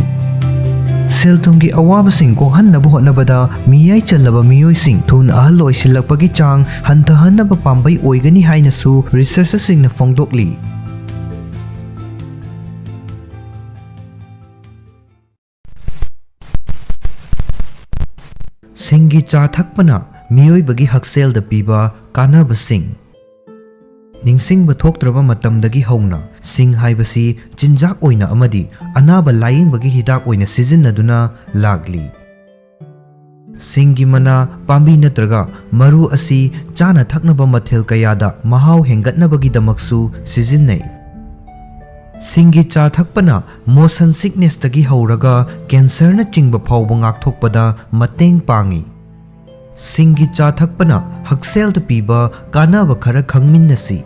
ꯁꯦꯜ ꯊꯨꯝꯒꯤ ꯑꯋꯥꯕꯁꯤꯡ ꯀꯣꯛꯍꯟꯅꯕ ꯍꯣꯠꯅꯕꯗ ꯃꯤꯌꯥꯏ ꯆꯜꯂꯕ ꯃꯤꯑꯣꯏꯁꯤꯡ ꯊꯨꯅ ꯑꯍꯜ ꯑꯣꯏꯁꯤꯜꯂꯛꯄꯒꯤ ꯆꯥꯡ ꯍꯟꯊꯍꯟꯅꯕ ꯄꯥꯝꯕꯩ ꯑꯣꯏꯒꯅꯤ ꯍꯥꯏꯅꯁꯨ ꯔꯤꯁꯔꯆꯔꯁꯤꯡꯅ ꯐꯣꯡꯗꯣꯛꯂꯤ꯫ ꯁꯤꯡꯒꯤ ꯆꯥ ꯊꯛꯄꯅ ꯃꯤꯑꯣꯏꯕꯒꯤ ꯍꯛꯁꯦꯜꯗ ꯄꯤꯕ ꯀꯥꯟꯅꯕꯁꯤꯡ꯫ ꯅꯤꯡꯁꯤꯡꯕ ꯊꯣꯛꯇ꯭ꯔꯕ ꯃꯇꯝꯗꯒꯤ ꯍꯧꯅ ꯁꯤꯡ ꯍꯥꯏꯕꯁꯤ ꯆꯤꯟꯖꯥꯛ ꯑꯣꯏꯅ ꯑꯃꯗꯤ ꯑꯅꯥꯕ ꯂꯥꯌꯦꯡꯕꯒꯤ ꯍꯤꯗꯥꯛ ꯑꯣꯏꯅ ꯁꯤꯖꯤꯟꯅꯗꯨꯅ ꯂꯥꯛꯂꯤ꯫ ꯁꯤꯡꯒꯤ ꯃꯅꯥ, ꯄꯥꯝꯕꯤ ꯅꯠꯇ꯭ꯔꯒ ꯃꯔꯨ ꯑꯁꯤ ꯆꯥꯅ ꯊꯛꯅꯕ ꯃꯊꯦꯜ ꯀꯌꯥꯗ ꯃꯍꯥꯎ ꯍꯦꯟꯒꯠꯅꯕꯒꯤꯗꯃꯛꯁꯨ ꯁꯤꯖꯤꯟꯅꯩ꯫ ꯁꯤꯡꯒꯤ ꯆꯥ ꯊꯛꯄꯅ motion sicknessꯇꯒꯤ ꯍꯧꯔꯒ cancerꯅꯆꯤꯡꯕ ꯐꯥꯎꯕ ꯉꯥꯛꯊꯣꯛꯄꯗ ꯃꯇꯦꯡ ꯄꯥꯡꯏ꯫ ꯁꯤꯡꯒꯤ ꯆꯥ ꯊꯛꯄꯅ ꯍꯛꯁꯦꯜꯗ ꯄꯤꯕ ꯀꯥꯟꯅꯕ ꯈꯔ ꯈꯪꯃꯤꯟꯅꯁꯤ꯫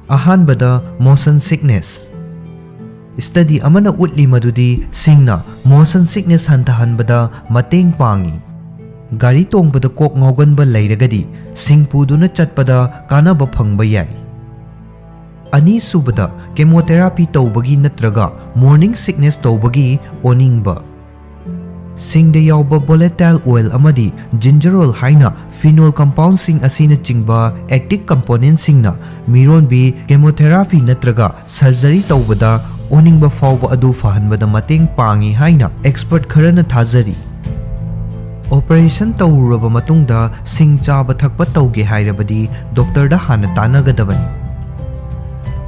ꯑꯍꯥꯟꯕꯗ, motion sickness꯫ Study ꯑꯃꯅ ꯎꯠꯂꯤ ꯃꯗꯨꯗꯤ ꯁꯤꯡꯅ motion sickness ꯍꯟꯊꯍꯟꯕꯗ ꯃꯇꯦꯡ ꯄꯥꯡꯏ꯫ ꯒꯥꯔꯤ ꯇꯣꯡꯕꯗ ꯀꯣꯛ ꯉꯥꯎꯒꯟꯕ ꯂꯩꯔꯒꯗꯤ ꯁꯤꯡ ꯄꯨꯗꯨꯅ ꯆꯠꯄꯗ ꯀꯥꯟꯅꯕ ꯐꯪꯕ ꯌꯥꯏ꯫ ꯑꯅꯤꯁꯨꯕꯗ, chemotherapy ꯇꯧꯕꯒꯤ ꯅꯠꯇ꯭ꯔꯒ morning sickness ꯇꯧꯕꯒꯤ ꯑꯣꯅꯤꯡꯕ꯫ ꯁꯤꯡꯗ ꯌꯥꯎꯕ volatile oil ꯑꯃꯗꯤ gingerol ꯍꯥꯏꯅ phenol compoundꯁꯤꯡ ꯑꯁꯤꯅꯆꯤꯡꯕ active componentꯁꯤꯡꯅ ꯃꯤꯔꯣꯟꯕꯤ chemotherapy ꯅꯠꯇ꯭ꯔꯒ surgery ꯇꯧꯕꯗ ꯑꯣꯅꯤꯡꯕ ꯐꯥꯎꯕ ꯑꯗꯨ ꯐꯍꯟꯕꯗ ꯃꯇꯦꯡ ꯄꯥꯡꯏ ꯍꯥꯏꯅ expert ꯈꯔꯅ ꯊꯥꯖꯔꯤ꯫ Operation ꯇꯧꯔꯨꯔꯕ ꯃꯇꯨꯡꯗ ꯁꯤꯡ ꯆꯥꯕ ꯊꯛꯄ ꯇꯧꯒꯦ ꯍꯥꯏꯔꯕꯗꯤ doctorꯗ ꯍꯥꯟꯅ ꯇꯥꯟꯅꯒꯗꯕꯅꯤ꯫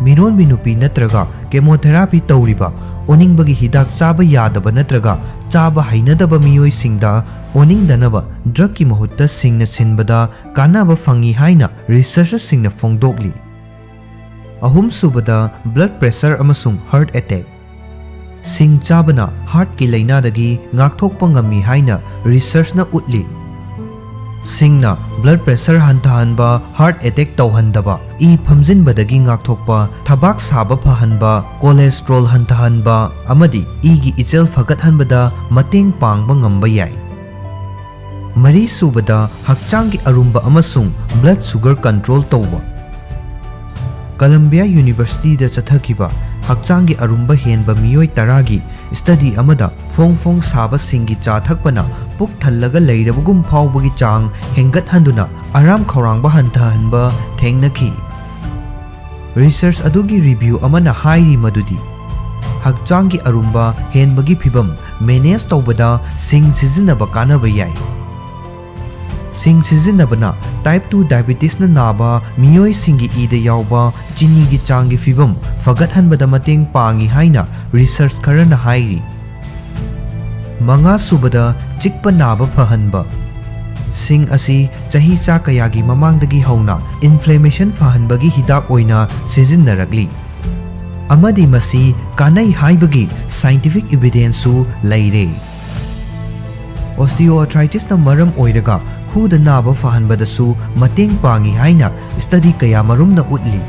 ꯃꯤꯔꯣꯟꯕꯤ ꯅꯨꯄꯤ ꯅꯠꯇ꯭ꯔꯒ chemotherapy ꯇꯧꯔꯤꯕ, ꯑꯣꯅꯤꯡꯕꯒꯤ ꯍꯤꯗꯥꯛ ꯆꯥꯕ ꯌꯥꯗꯕ ꯅꯠꯇ꯭ꯔꯒ ꯆꯥꯕ ꯍꯩꯅꯗꯕ ꯃꯤꯑꯣꯏꯁꯤꯡꯗ ꯑꯣꯅꯤꯡꯗꯅꯕ drugꯀꯤ ꯃꯍꯨꯠꯇ ꯁꯤꯡꯅ ꯁꯤꯟꯕꯗ ꯀꯥꯟꯅꯕ ꯐꯪꯏ ꯍꯥꯏꯅ researcherꯁꯤꯡꯅ ꯐꯣꯡꯗꯣꯛꯂꯤ꯫ ꯑꯍꯨꯝꯁꯨꯕꯗ, blood pressure ꯑꯃꯁꯨꯡ heart attack꯫ ꯁꯤꯡ ꯆꯥꯕꯅ heartꯀꯤ ꯂꯥꯏꯅꯥꯗꯒꯤ ꯉꯥꯛꯊꯣꯛꯄ ꯉꯝꯃꯤ ꯍꯥꯏꯅ researchꯅ ꯎꯠꯂꯤ꯫ ꯁꯤꯡꯅ blood pressure ꯍꯟꯊꯍꯟꯕ, heart attack ꯇꯧꯍꯟꯗꯕ, ꯏ ꯐꯝꯖꯤꯟꯕꯗꯒꯤ ꯉꯥꯛꯊꯣꯛꯄ, ꯊꯕꯥꯛ ꯁꯥꯕ ꯐꯍꯟꯕ, cholesterol ꯍꯟꯊꯍꯟꯕ ꯑꯃꯗꯤ ꯏꯒꯤ ꯏꯆꯦꯜ ꯐꯒꯠꯍꯟꯕꯗ ꯃꯇꯦꯡ ꯄꯥꯡꯕ ꯉꯝꯕ ꯌꯥꯏ꯫ ꯃꯔꯤꯁꯨꯕꯗ, ꯍꯛꯆꯥꯡꯒꯤ ꯑꯔꯨꯝꯕ ꯑꯃꯁꯨꯡ blood sugar control ꯇꯧꯕ꯫ Columbia Universityꯗ ꯆꯠꯊꯈꯤꯕ ꯍꯛꯆꯥꯡꯒꯤ ꯑꯔꯨꯝꯕ ꯍꯦꯟꯕ ꯃꯤꯑꯣꯏ ꯇꯔꯥꯒꯤ study ꯑꯃꯗ ꯐꯣꯡ ꯐꯣꯡ ꯁꯥꯕ ꯁꯤꯡꯒꯤ ꯆꯥ ꯊꯛꯄꯅ ꯄꯨꯛ ꯊꯜꯂꯒ ꯂꯩꯔꯕꯒꯨꯝ ꯐꯥꯎꯕꯒꯤ ꯆꯥꯡ ꯍꯦꯟꯒꯠꯍꯟꯗꯨꯅ ꯑꯔꯥꯝ ꯈꯧꯔꯥꯡꯕ ꯍꯟꯊꯍꯟꯕ ꯊꯦꯡꯅꯈꯤ꯫ Research ꯑꯗꯨꯒꯤ review ꯑꯃꯅ ꯍꯥꯏꯔꯤ ꯃꯗꯨꯗꯤ ꯍꯛꯆꯥꯡꯒꯤ ꯑꯔꯨꯝꯕ ꯍꯦꯟꯕꯒꯤ ꯐꯤꯚꯝ manage ꯇꯧꯕꯗ ꯁꯤꯡ ꯁꯤꯖꯤꯟꯅꯕ ꯀꯥꯟꯅꯕ ꯌꯥꯏ꯫ ꯁꯤꯡ ꯁꯤꯖꯤꯟꯅꯕꯅ type two diabetesꯅ ꯅꯥꯕ ꯃꯤꯑꯣꯏꯁꯤꯡꯒꯤ ꯏꯗ ꯌꯥꯎꯕ ꯆꯤꯅꯤꯒꯤ ꯆꯥꯡꯒꯤ ꯐꯤꯚꯝ ꯐꯒꯠꯍꯟꯕꯗ ꯃꯇꯦꯡ ꯄꯥꯡꯏ ꯍꯥꯏꯅ research ꯈꯔꯅ ꯍꯥꯏꯔꯤ꯫ ꯃꯉꯥꯁꯨꯕꯗ, ꯆꯤꯛꯄ ꯅꯥꯕ ꯐꯍꯟꯕ꯫ ꯁꯤꯡ ꯑꯁꯤ ꯆꯍꯤꯆꯥ ꯀꯌꯥꯒꯤ ꯃꯃꯥꯡꯗꯒꯤ ꯍꯧꯅ inflammation ꯐꯍꯟꯕꯒꯤ ꯍꯤꯗꯥꯛ ꯑꯣꯏꯅ ꯁꯤꯖꯤꯟꯅꯔꯛꯂꯤ, ꯑꯃꯗꯤ ꯃꯁꯤ ꯀꯥꯟꯅꯩ ꯍꯥꯏꯕꯒꯤ scientific evidenceꯁꯨ ꯂꯩꯔꯦ꯫ Osteoarthritisꯅ ꯃꯔꯝ ꯑꯣꯏꯔꯒ ꯈꯨꯗ ꯅꯥꯕ ꯐꯍꯟꯕꯗꯁꯨ ꯃꯇꯦꯡ ꯄꯥꯡꯏ ꯍꯥꯏꯅ study ꯀꯌꯥꯃꯔꯨꯝꯅ ꯎꯠꯂꯤ꯫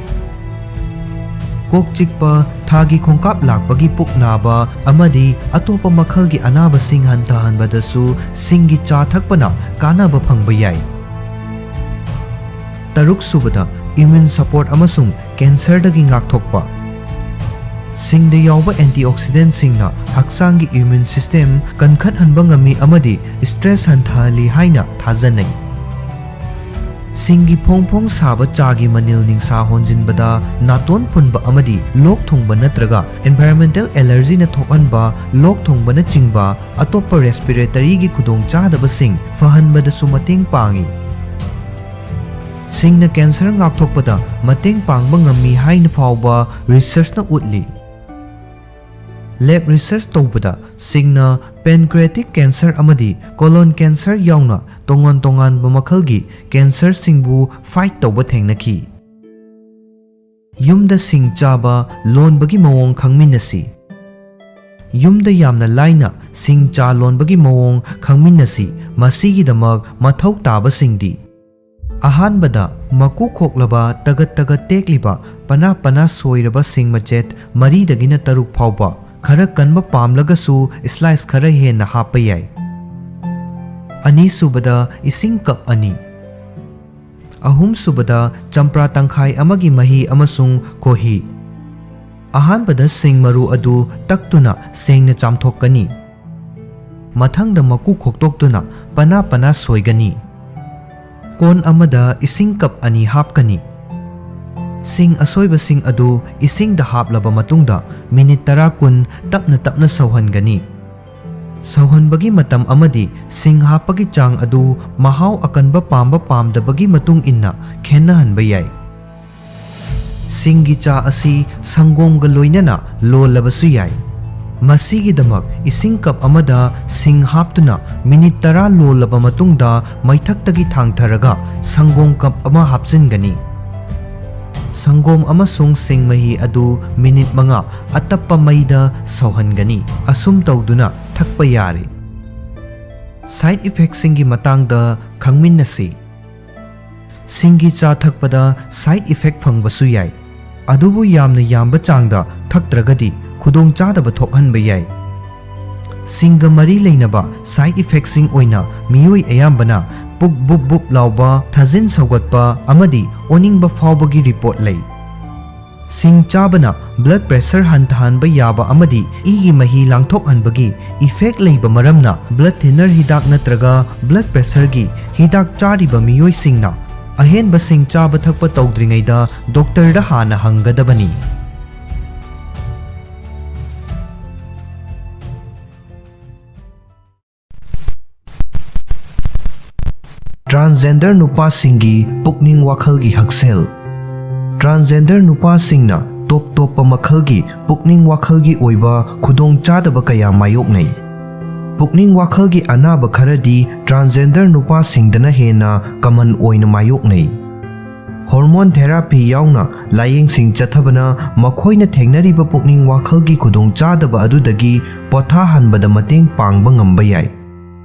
ꯀꯣꯛ ꯆꯤꯛꯄ, ꯊꯥꯒꯤ ꯈꯣꯡꯀꯥꯞ ꯂꯥꯛꯄꯒꯤ ꯄꯨꯛ ꯅꯥꯕ ꯑꯃꯗꯤ ꯑꯇꯣꯞꯄ ꯃꯈꯜꯒꯤ ꯑꯅꯥꯕꯁꯤꯡ ꯍꯟꯊꯍꯟꯕꯗꯁꯨ ꯁꯤꯡꯒꯤ ꯆꯥ ꯊꯛꯄꯅ ꯀꯥꯟꯅꯕ ꯐꯪꯕ ꯌꯥꯏ꯫ ꯇꯔꯨꯛꯁꯨꯕꯗ, immune support ꯑꯃꯁꯨꯡ cancerꯗꯒꯤ ꯉꯥꯛꯊꯣꯛꯄ꯫ ꯁꯤꯡꯗ ꯌꯥꯎꯕ antioxidantꯁꯤꯡꯅ ꯍꯛꯆꯥꯡꯒꯤ immune system ꯀꯟꯈꯠꯍꯟꯕ ꯉꯝꯃꯤ ꯑꯃꯗꯤ stress ꯍꯟꯊꯍꯜꯂꯤ ꯍꯥꯏꯅ ꯊꯥꯖꯅꯩ꯫ ꯁꯤꯡꯒꯤ ꯐꯣꯡ ꯐꯣꯡ ꯁꯥꯕ ꯆꯥꯒꯤ ꯃꯅꯤꯜ ꯅꯤꯡꯁꯥ ꯍꯣꯟꯖꯤꯟꯕꯗ ꯅꯥꯇꯣꯟ ꯐꯨꯟꯕ ꯑꯃꯗꯤ ꯂꯣꯛ ꯊꯨꯡꯕ ꯅꯠꯇ꯭ꯔꯒ environmental allergyꯅ ꯊꯣꯛꯍꯟꯕ ꯂꯣꯛ ꯊꯨꯡꯕꯅꯆꯤꯡꯕ ꯑꯇꯣꯞꯄ respiratoryꯒꯤ ꯈꯨꯗꯣꯡꯆꯥꯗꯕꯁꯤꯡ ꯐꯍꯟꯕꯗꯁꯨ ꯃꯇꯦꯡ ꯄꯥꯡꯏ꯫ ꯁꯤꯡꯅ cancer ꯉꯥꯛꯊꯣꯛꯄꯗ ꯃꯇꯦꯡ ꯄꯥꯡꯕ ꯉꯝꯃꯤ ꯍꯥꯏꯅ ꯐꯥꯎꯕ researchꯅ ꯎꯠꯂꯤ꯫ Lab research ꯇꯧꯕꯗ ꯁꯤꯡꯅ pancreatic cancer ꯑꯃꯗꯤ colon cancer ꯌꯥꯎꯅ ꯇꯣꯉꯥꯟ ꯇꯣꯉꯥꯟꯕ ꯃꯈꯜꯒꯤ cancerꯁꯤꯡꯕꯨ fight ꯇꯧꯕ ꯊꯦꯡꯅꯈꯤ꯫ ꯌꯨꯝꯗ ꯁꯤꯡ ꯆꯥꯕ ꯂꯣꯟꯕꯒꯤ ꯃꯑꯣꯡ ꯈꯪꯃꯤꯟꯅꯁꯤ꯫ ꯌꯨꯝꯗ ꯌꯥꯝꯅ ꯂꯥꯏꯅ ꯁꯤꯡ ꯆꯥ ꯂꯣꯟꯕꯒꯤ ꯃꯑꯣꯡ ꯈꯪꯃꯤꯟꯅꯁꯤ꯫ ꯃꯁꯤꯒꯤꯗꯃꯛ ꯃꯊꯧ ꯇꯥꯕꯁꯤꯡꯗꯤ: ꯑꯍꯥꯟꯕꯗ, ꯃꯀꯨ ꯈꯣꯛꯂꯕ, ꯇꯒꯠ ꯇꯒꯠ ꯇꯦꯛꯂꯤꯕ, ꯄꯅꯥ ꯄꯅꯥ ꯁꯣꯏꯔꯕ ꯁꯤꯡ ꯃꯆꯦꯠ ꯃꯔꯤꯗꯒꯤꯅ ꯇꯔꯨꯛ ꯐꯥꯎꯕ, ꯈꯔ ꯀꯟꯕ ꯄꯥꯝꯂꯒꯁꯨ slice ꯈꯔ ꯍꯦꯟꯅ ꯍꯥꯞꯄ ꯌꯥꯏ꯫ ꯑꯅꯤꯁꯨꯕꯗ, ꯏꯁꯤꯡ cup ꯑꯅꯤ꯫ ꯑꯍꯨꯝꯁꯨꯕꯗ, ꯆꯝꯄ꯭ꯔꯥ ꯇꯪꯈꯥꯏ ꯑꯃꯒꯤ ꯃꯍꯤ ꯑꯃꯁꯨꯡ ꯈꯣꯍꯤ꯫ ꯑꯍꯥꯟꯕꯗ ꯁꯤꯡ ꯃꯔꯨ ꯑꯗꯨ ꯇꯛꯇꯨꯅ ꯁꯦꯡꯅ ꯆꯥꯝꯊꯣꯛꯀꯅꯤ꯫ ꯃꯊꯪꯗ ꯃꯀꯨ ꯈꯣꯛꯇꯣꯛꯇꯨꯅ ꯄꯅꯥ ꯄꯅꯥ ꯁꯣꯏꯒꯅꯤ꯫ ꯀꯣꯟ ꯑꯃꯗ ꯏꯁꯤꯡ cup ꯑꯅꯤ ꯍꯥꯞꯀꯅꯤ꯫ ꯁꯤꯡ ꯑꯁꯣꯏꯕꯁꯤꯡ ꯑꯗꯨ ꯏꯁꯤꯡꯗ ꯍꯥꯞꯂꯕ ꯃꯇꯨꯡꯗ minute ꯇꯔꯥ ꯀꯨꯟ ꯇꯞꯅ ꯇꯞꯅ ꯁꯧꯍꯟꯒꯅꯤ꯫ ꯁꯧꯍꯟꯕꯒꯤ ꯃꯇꯝ ꯑꯃꯗꯤ ꯁꯤꯡ ꯍꯥꯞꯄꯒꯤ ꯆꯥꯡ ꯑꯗꯨ ꯃꯍꯥꯎ ꯑꯀꯟꯕ ꯄꯥꯝꯕ ꯄꯥꯝꯗꯕꯒꯤ ꯃꯇꯨꯡ ꯏꯟꯅ ꯈꯦꯠꯅꯍꯟꯕ ꯌꯥꯏ꯫ ꯁꯤꯡꯒꯤ ꯆꯥ ꯑꯁꯤ ꯁꯪꯒꯣꯝꯒ ꯂꯣꯏꯅꯅ ꯂꯣꯜꯂꯕꯁꯨ ꯌꯥꯏ꯫ ꯃꯁꯤꯒꯤꯗꯃꯛ ꯏꯁꯤꯡ ꯀꯞ ꯑꯃꯗ ꯁꯤꯡ ꯍꯥꯞꯇꯨꯅ ꯃꯤꯅꯤꯠ ꯇꯔꯥ ꯂꯣꯜꯂꯕ ꯃꯇꯨꯡꯗ ꯃꯩꯊꯛꯇꯒꯤ ꯊꯥꯡꯊꯔꯒ ꯁꯪꯒꯣꯝ ꯀꯞ ꯑꯃ ꯍꯥꯞꯆꯤꯟꯒꯅꯤ꯫ ꯁꯪꯒꯣꯝ ꯑꯃꯁꯨꯡ ꯁꯤꯡ ꯃꯍꯤ ꯑꯗꯨ ꯃꯤꯅꯤꯠ ꯃꯉꯥ ꯑꯇꯞꯄ ꯃꯩꯗ ꯁꯧꯍꯟꯒꯅꯤ꯫ ꯑꯁꯨꯝ ꯇꯧꯗꯨꯅ ꯊꯛꯄ ꯌꯥꯔꯦ꯫ ꯁꯥꯏꯗ ꯏꯐꯦꯛꯁꯤꯡꯒꯤ ꯃꯇꯥꯡꯗ ꯈꯪꯃꯤꯟꯅꯁꯤ꯫ ꯁꯤꯡꯒꯤ ꯆꯥ ꯊꯛꯄꯗ ꯁꯥꯏꯗ ꯏꯐꯦꯛ ꯐꯪꯕꯁꯨ ꯌꯥꯏ, ꯑꯗꯨꯕꯨ ꯌꯥꯝꯅ ꯌꯥꯝꯕ ꯆꯥꯡꯗ ꯊꯛꯇ꯭ꯔꯒꯗꯤ ꯈꯨꯗꯣꯡꯆꯥꯗꯕ ꯊꯣꯛꯍꯟꯕ ꯌꯥꯏ꯫ ꯁꯤꯡꯒ ꯃꯔꯤ ꯂꯩꯅꯕ ꯁꯥꯏꯗ ꯏꯐꯦꯛꯁꯤꯡ ꯑꯣꯏꯅ ꯃꯤꯑꯣꯏ ꯑꯌꯥꯝꯕꯅ ꯄꯨꯛ ꯕꯨꯞ ꯕꯨꯞ ꯂꯥꯎꯕ, ꯊꯥꯖꯤꯟ ꯁꯧꯒꯠꯄ ꯑꯃꯗꯤ ꯑꯣꯅꯤꯡꯕ ꯐꯥꯎꯕꯒꯤ ꯔꯤꯄꯣꯔꯠ ꯂꯩ꯫ ꯁꯤꯡ ꯆꯥꯕꯅ ꯕ꯭ꯂꯗ ꯄ꯭ꯔꯦꯁꯔ ꯍꯟꯊꯍꯟꯕ ꯌꯥꯕ ꯑꯃꯗꯤ ꯏꯒꯤ ꯃꯍꯤ ꯂꯥꯡꯊꯣꯛꯍꯟꯕꯒꯤ ꯏꯐꯦꯛ ꯂꯩꯕ ꯃꯔꯝꯅ ꯕ꯭ꯂꯗ ꯊꯤꯟꯅꯔ ꯍꯤꯗꯥꯛ ꯅꯠꯇ꯭ꯔꯒ ꯕ꯭ꯂꯗ ꯄ꯭ꯔꯦꯁꯔꯒꯤ ꯍꯤꯗꯥꯛ ꯆꯥꯔꯤꯕ ꯃꯤꯑꯣꯏꯁꯤꯡꯅ ꯑꯍꯦꯟꯕ ꯁꯤꯡ ꯆꯥꯕ ꯊꯛꯄ ꯇꯧꯗ꯭ꯔꯤꯉꯩꯗ ꯗꯣꯛꯇꯔꯗ ꯍꯥꯟꯅ ꯍꯪꯒꯗꯕꯅꯤ꯫ ꯇ꯭ꯔꯥꯟꯁꯖꯦꯟꯗꯔ ꯅꯨꯄꯥꯁꯤꯡꯒꯤ ꯄꯨꯛꯅꯤꯡ ꯋꯥꯈꯜꯒꯤ ꯍꯛꯁꯦꯜ꯫ ꯇ꯭ꯔꯥꯟꯁꯖꯦꯟꯗꯔ ꯅꯨꯄꯥꯁꯤꯡꯅ ꯇꯣꯞ ꯇꯣꯞꯄ ꯃꯈꯜꯒꯤ ꯄꯨꯛꯅꯤꯡ ꯋꯥꯈꯜꯒꯤ ꯑꯣꯏꯕ ꯈꯨꯗꯣꯡꯆꯥꯗꯕ ꯀꯌꯥ ꯃꯥꯌꯣꯛꯅꯩ꯫ ꯄꯨꯛꯅꯤꯡ ꯋꯥꯈꯜꯒꯤ ꯑꯅꯥꯕ ꯈꯔꯗꯤ ꯇ꯭ꯔꯥꯟꯁꯖꯦꯟꯗꯔ ꯅꯨꯄꯥꯁꯤꯡꯗꯅ ꯍꯦꯟꯅ ꯀꯃꯟ ꯑꯣꯏꯅ ꯃꯥꯌꯣꯛꯅꯩ꯫ ꯍꯣꯔꯃꯣꯟ ꯊꯦꯔꯥꯄꯤ ꯌꯥꯎꯅ ꯂꯥꯌꯦꯡꯁꯤꯡ ꯆꯠꯊꯕꯅ ꯃꯈꯣꯏꯅ ꯊꯦꯡꯅꯔꯤꯕ ꯄꯨꯛꯅꯤꯡ ꯋꯥꯈꯜꯒꯤ ꯈꯨꯗꯣꯡꯆꯥꯗꯕ ꯑꯗꯨꯗꯒꯤ ꯄꯣꯊꯥꯍꯟꯕꯗ ꯃꯇꯦꯡ ꯄꯥꯡꯕ ꯉꯝꯕ ꯌꯥꯏ꯫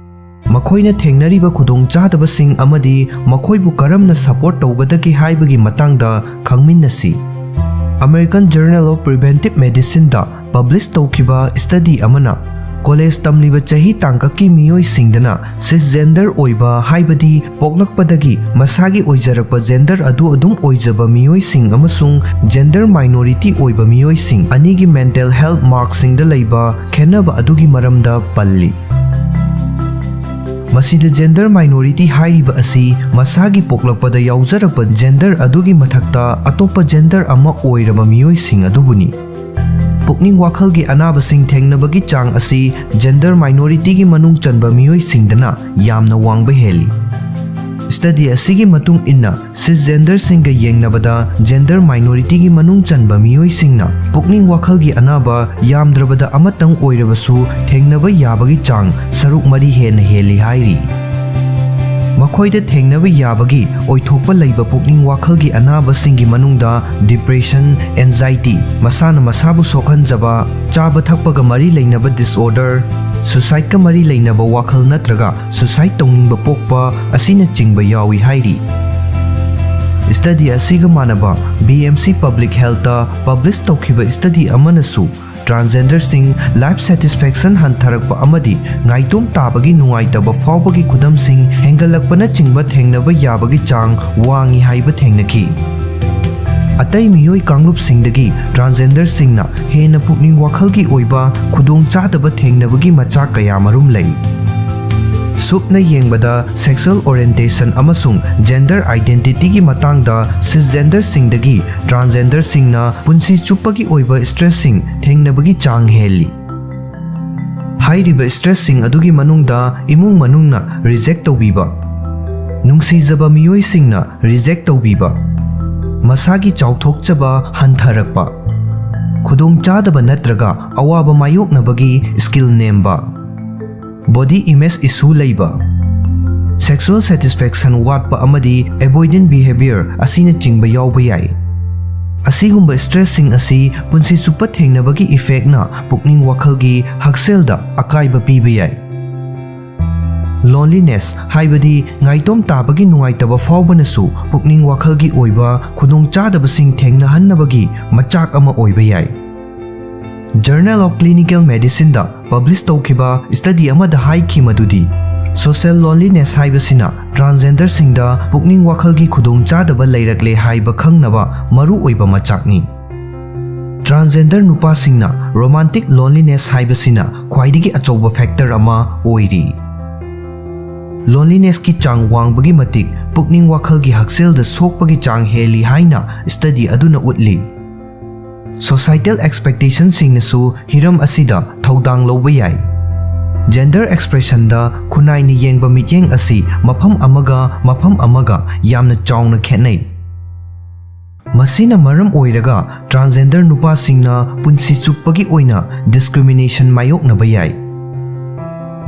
ꯃꯈꯣꯏꯅ ꯊꯦꯡꯅꯔꯤꯕ ꯈꯨꯗꯣꯡꯆꯥꯗꯕꯁꯤꯡ ꯑꯃꯗꯤ ꯃꯈꯣꯏꯕꯨ ꯀꯔꯝꯅ ꯁꯄꯣꯔꯠ ꯇꯧꯒꯗꯒꯦ ꯍꯥꯏꯕꯒꯤ ꯃꯇꯥꯡꯗ ꯈꯪꯃꯤꯟꯅꯁꯤ꯫ American Journal of Preventive Medicineꯗ ꯄꯕ꯭ꯂꯤꯁ ꯇꯧꯈꯤꯕ ꯁ꯭ꯇꯗꯤ ꯑꯃꯅ ꯀꯣꯂꯦꯖ ꯇꯝꯂꯤꯕ ꯆꯍꯤ ꯇꯥꯡꯀꯛꯀꯤ ꯃꯤꯑꯣꯏꯁꯤꯡꯗꯅ ꯁꯤꯁꯖꯦꯟꯗꯔ ꯑꯣꯏꯕ, ꯍꯥꯏꯕꯗꯤ ꯄꯣꯛꯂꯛꯄꯗꯒꯤ ꯃꯁꯥꯒꯤ ꯑꯣꯏꯖꯔꯛꯄ ꯖꯦꯟꯗꯔ ꯑꯗꯨ ꯑꯗꯨꯝ ꯑꯣꯏꯖꯕ ꯃꯤꯑꯣꯏꯁꯤꯡ ꯑꯃꯁꯨꯡ ꯖꯦꯟꯗꯔ ꯃꯥꯏꯅꯣꯔꯤꯇꯤ ꯑꯣꯏꯕ ꯃꯤꯑꯣꯏꯁꯤꯡ ꯑꯅꯤꯒꯤ ꯃꯦꯟꯇꯦꯜ ꯍꯦꯜꯊ ꯃꯥꯔꯛꯁꯤꯡꯗ ꯂꯩꯕ ꯈꯦꯠꯅꯕ ꯑꯗꯨꯒꯤ ꯃꯔꯝꯗ ꯄꯜꯂꯤ꯫ ꯃꯁꯤꯗ ꯖꯦꯟꯗꯔ ꯃꯥꯏꯅꯣꯔꯤꯇꯤ ꯍꯥꯏꯔꯤꯕ ꯑꯁꯤ ꯃꯁꯥꯒꯤ ꯄꯣꯛꯂꯛꯄꯗ ꯌꯥꯎꯖꯔꯛꯄ ꯖꯦꯟꯗꯔ ꯑꯗꯨꯒꯤ ꯃꯊꯛꯇ ꯑꯇꯣꯞꯄ ꯖꯦꯟꯗꯔ ꯑꯃ ꯑꯣꯏꯔꯕ ꯃꯤꯑꯣꯏꯁꯤꯡ ꯑꯗꯨꯕꯨꯅꯤ꯫ ꯄꯨꯛꯅꯤꯡ ꯋꯥꯈꯜꯒꯤ ꯑꯅꯥꯕꯁꯤꯡ ꯊꯦꯡꯅꯕꯒꯤ ꯆꯥꯡ ꯑꯁꯤ gender minorityꯒꯤ ꯃꯅꯨꯡ ꯆꯟꯕ ꯃꯤꯑꯣꯏꯁꯤꯡꯗꯅ ꯌꯥꯝꯅ ꯋꯥꯡꯕ ꯍꯦꯜꯂꯤ꯫ Study ꯑꯁꯤꯒꯤ ꯃꯇꯨꯡ ꯏꯟꯅ, cisgenderꯁꯤꯡꯒ ꯌꯦꯡꯅꯕꯗ gender minorityꯒꯤ ꯃꯅꯨꯡ ꯆꯟꯕ ꯃꯤꯑꯣꯏꯁꯤꯡꯅ ꯄꯨꯛꯅꯤꯡ ꯋꯥꯈꯜꯒꯤ ꯑꯅꯥꯕ ꯌꯥꯝꯗ꯭ꯔꯕꯗ ꯑꯃꯇꯪ ꯑꯣꯏꯔꯕꯁꯨ ꯊꯦꯡꯅꯕ ꯌꯥꯕꯒꯤ ꯆꯥꯡ ꯁꯔꯨꯛ ꯃꯔꯤ ꯍꯦꯟꯅ ꯍꯦꯜꯂꯤ ꯍꯥꯏꯔꯤ꯫ ꯃꯈꯣꯏꯗ ꯊꯦꯡꯅꯕ ꯌꯥꯕꯒꯤ ꯑꯣꯏꯊꯣꯛꯄ ꯂꯩꯕ ꯄꯨꯛꯅꯤꯡ ꯋꯥꯈꯜꯒꯤ ꯑꯅꯥꯕꯁꯤꯡꯒꯤ ꯃꯅꯨꯡꯗ depression, anxiety, ꯃꯁꯥꯅ ꯃꯁꯥꯕꯨ ꯁꯣꯛꯍꯟꯖꯕ, ꯆꯥꯕ ꯊꯛꯄꯒ ꯃꯔꯤ ꯂꯩꯅꯕ disorder, suicideꯀ ꯃꯔꯤ ꯂꯩꯅꯕ ꯋꯥꯈꯜ ꯅꯠꯇ꯭ꯔꯒ suicide ꯇꯧꯅꯤꯡꯕ ꯄꯣꯛꯄ ꯑꯁꯤꯅꯆꯤꯡꯕ ꯌꯥꯎꯏ ꯍꯥꯏꯔꯤ꯫ Study ꯑꯁꯤꯒ ꯃꯥꯟꯅꯕ BMC Public Healthꯇ publish ꯇꯧꯈꯤꯕ study ꯑꯃꯅꯁꯨ transgenderꯁꯤꯡ life satisfaction ꯍꯟꯊꯔꯛꯄ ꯑꯃꯗꯤ ꯉꯥꯏꯇꯣꯝ ꯇꯥꯕꯒꯤ ꯅꯨꯡꯉꯥꯏꯇꯕ ꯐꯥꯎꯕꯒꯤ ꯈꯨꯗꯝꯁꯤꯡ ꯍꯦꯟꯒꯠꯂꯛꯄꯅꯆꯤꯡꯕ ꯊꯦꯡꯅꯕ ꯌꯥꯕꯒꯤ ꯆꯥꯡ ꯋꯥꯡꯏ ꯍꯥꯏꯕ ꯊꯦꯡꯅꯈꯤ꯫ ꯑꯇꯩ ꯃꯤꯑꯣꯏ ꯀꯥꯡꯂꯨꯞꯁꯤꯡꯗꯒꯤ transgenderꯁꯤꯡꯅ ꯍꯦꯟꯅ ꯄꯨꯛꯅꯤꯡ ꯋꯥꯈꯜꯒꯤ ꯑꯣꯏꯕ ꯈꯨꯗꯣꯡꯆꯥꯗꯕ ꯊꯦꯡꯅꯕꯒꯤ ꯃꯆꯥꯛ ꯀꯌꯥꯃꯔꯨꯝ ꯂꯩ꯫ ꯁꯨꯞꯅ ꯌꯦꯡꯕꯗ, sexual orientation ꯑꯃꯁꯨꯡ gender identityꯒꯤ ꯃꯇꯥꯡꯗ cisgenderꯁꯤꯡꯗꯒꯤ transgenderꯁꯤꯡꯅ ꯄꯨꯟꯁꯤ ꯆꯨꯞꯄꯒꯤ ꯑꯣꯏꯕ stressꯁꯤꯡ ꯊꯦꯡꯅꯕꯒꯤ ꯆꯥꯡ ꯍꯦꯜꯂꯤ꯫ ꯍꯥꯏꯔꯤꯕ stressꯁꯤꯡ ꯑꯗꯨꯒꯤ ꯃꯅꯨꯡꯗ ꯏꯃꯨꯡ ꯃꯅꯨꯡꯅ reject ꯇꯧꯕꯤꯕ, ꯅꯨꯡꯁꯤꯖꯕ ꯃꯤꯑꯣꯏꯁꯤꯡꯅ reject ꯇꯧꯕꯤꯕ, ꯃꯁꯥꯒꯤ ꯆꯥꯎꯊꯣꯛꯆꯕ ꯍꯟꯊꯔꯛꯄ, ꯈꯨꯗꯣꯡꯆꯥꯗꯕ ꯅꯠꯇ꯭ꯔꯒ ꯑꯋꯥꯕ ꯃꯥꯌꯣꯛꯅꯕꯒꯤ skill ꯅꯦꯝꯕ, body image issue ꯂꯩꯕ, sexual satisfaction ꯋꯥꯠꯄ ꯑꯃꯗꯤ avoidant behavior ꯑꯁꯤꯅꯆꯤꯡꯕ ꯌꯥꯎꯕ ꯌꯥꯏ꯫ ꯑꯁꯤꯒꯨꯝꯕ stressꯁꯤꯡ ꯑꯁꯤ ꯄꯨꯟꯁꯤ ꯆꯨꯞꯄ ꯊꯦꯡꯅꯕꯒꯤ effectꯅ ꯄꯨꯛꯅꯤꯡ ꯋꯥꯈꯜꯒꯤ ꯍꯛꯁꯦꯜꯗ ꯑꯀꯥꯏꯕ ꯄꯤꯕ ꯌꯥꯏ꯫ Loneliness ꯍꯥꯏꯕꯗꯤ ꯉꯥꯏꯇꯣꯝ ꯇꯥꯕꯒꯤ ꯅꯨꯡꯉꯥꯏꯇꯕ ꯐꯥꯎꯕꯅꯁꯨ ꯄꯨꯛꯅꯤꯡ ꯋꯥꯈꯜꯒꯤ ꯑꯣꯏꯕ ꯈꯨꯗꯣꯡꯆꯥꯗꯕꯁꯤꯡ ꯊꯦꯡꯅꯍꯟꯅꯕꯒꯤ ꯃꯆꯥꯛ ꯑꯃ ꯑꯣꯏꯕ ꯌꯥꯏ꯫ Journal of Clinical Medicineꯗ publish ꯇꯧꯈꯤꯕ study ꯑꯃꯗ ꯍꯥꯏꯈꯤ ꯃꯗꯨꯗꯤ, social loneliness ꯍꯥꯏꯕꯁꯤꯅ transgenderꯁꯤꯡꯗ ꯄꯨꯛꯅꯤꯡ ꯋꯥꯈꯜꯒꯤ ꯈꯨꯗꯣꯡꯆꯥꯗꯕ ꯂꯩꯔꯛꯂꯦ ꯍꯥꯏꯕ ꯈꯪꯅꯕ ꯃꯔꯨꯑꯣꯏꯕ ꯃꯆꯥꯛꯅꯤ꯫ Transgender ꯅꯨꯄꯥꯁꯤꯡꯅ romantic loneliness ꯍꯥꯏꯕꯁꯤꯅ ꯈ꯭ꯋꯥꯏꯗꯒꯤ ꯑꯆꯧꯕ factor ꯑꯃ ꯑꯣꯏꯔꯤ꯫ Lonelinessꯀꯤ ꯆꯥꯡ ꯋꯥꯡꯕꯒꯤ ꯃꯇꯤꯛ ꯄꯨꯛꯅꯤꯡ ꯋꯥꯈꯜꯒꯤ ꯍꯛꯁꯦꯜꯗ ꯁꯣꯛꯄꯒꯤ ꯆꯥꯡ ꯍꯦꯜꯂꯤ ꯍꯥꯏꯅ study ꯑꯗꯨꯅ ꯎꯠꯂꯤ꯫ Societal expectationꯁꯤꯡꯅꯁꯨ ꯍꯤꯔꯝ ꯑꯁꯤꯗ ꯊꯧꯗꯥꯡ ꯂꯧꯕ ꯌꯥꯏ꯫ Gender expressionꯗ ꯈꯨꯟꯅꯥꯏꯅ ꯌꯦꯡꯕ ꯃꯤꯠꯌꯦꯡ ꯑꯁꯤ ꯃꯐꯝ ꯑꯃꯒ ꯃꯐꯝ ꯑꯃꯒ ꯌꯥꯝꯅ ꯆꯥꯎꯅ ꯈꯦꯠꯅꯩ꯫ ꯃꯁꯤꯅ ꯃꯔꯝ ꯑꯣꯏꯔꯒ transgender ꯅꯨꯄꯥꯁꯤꯡꯅ ꯄꯨꯟꯁꯤ ꯆꯨꯞꯄꯒꯤ ꯑꯣꯏꯅ discrimination ꯃꯥꯌꯣꯛꯅꯕ ꯌꯥꯏ꯫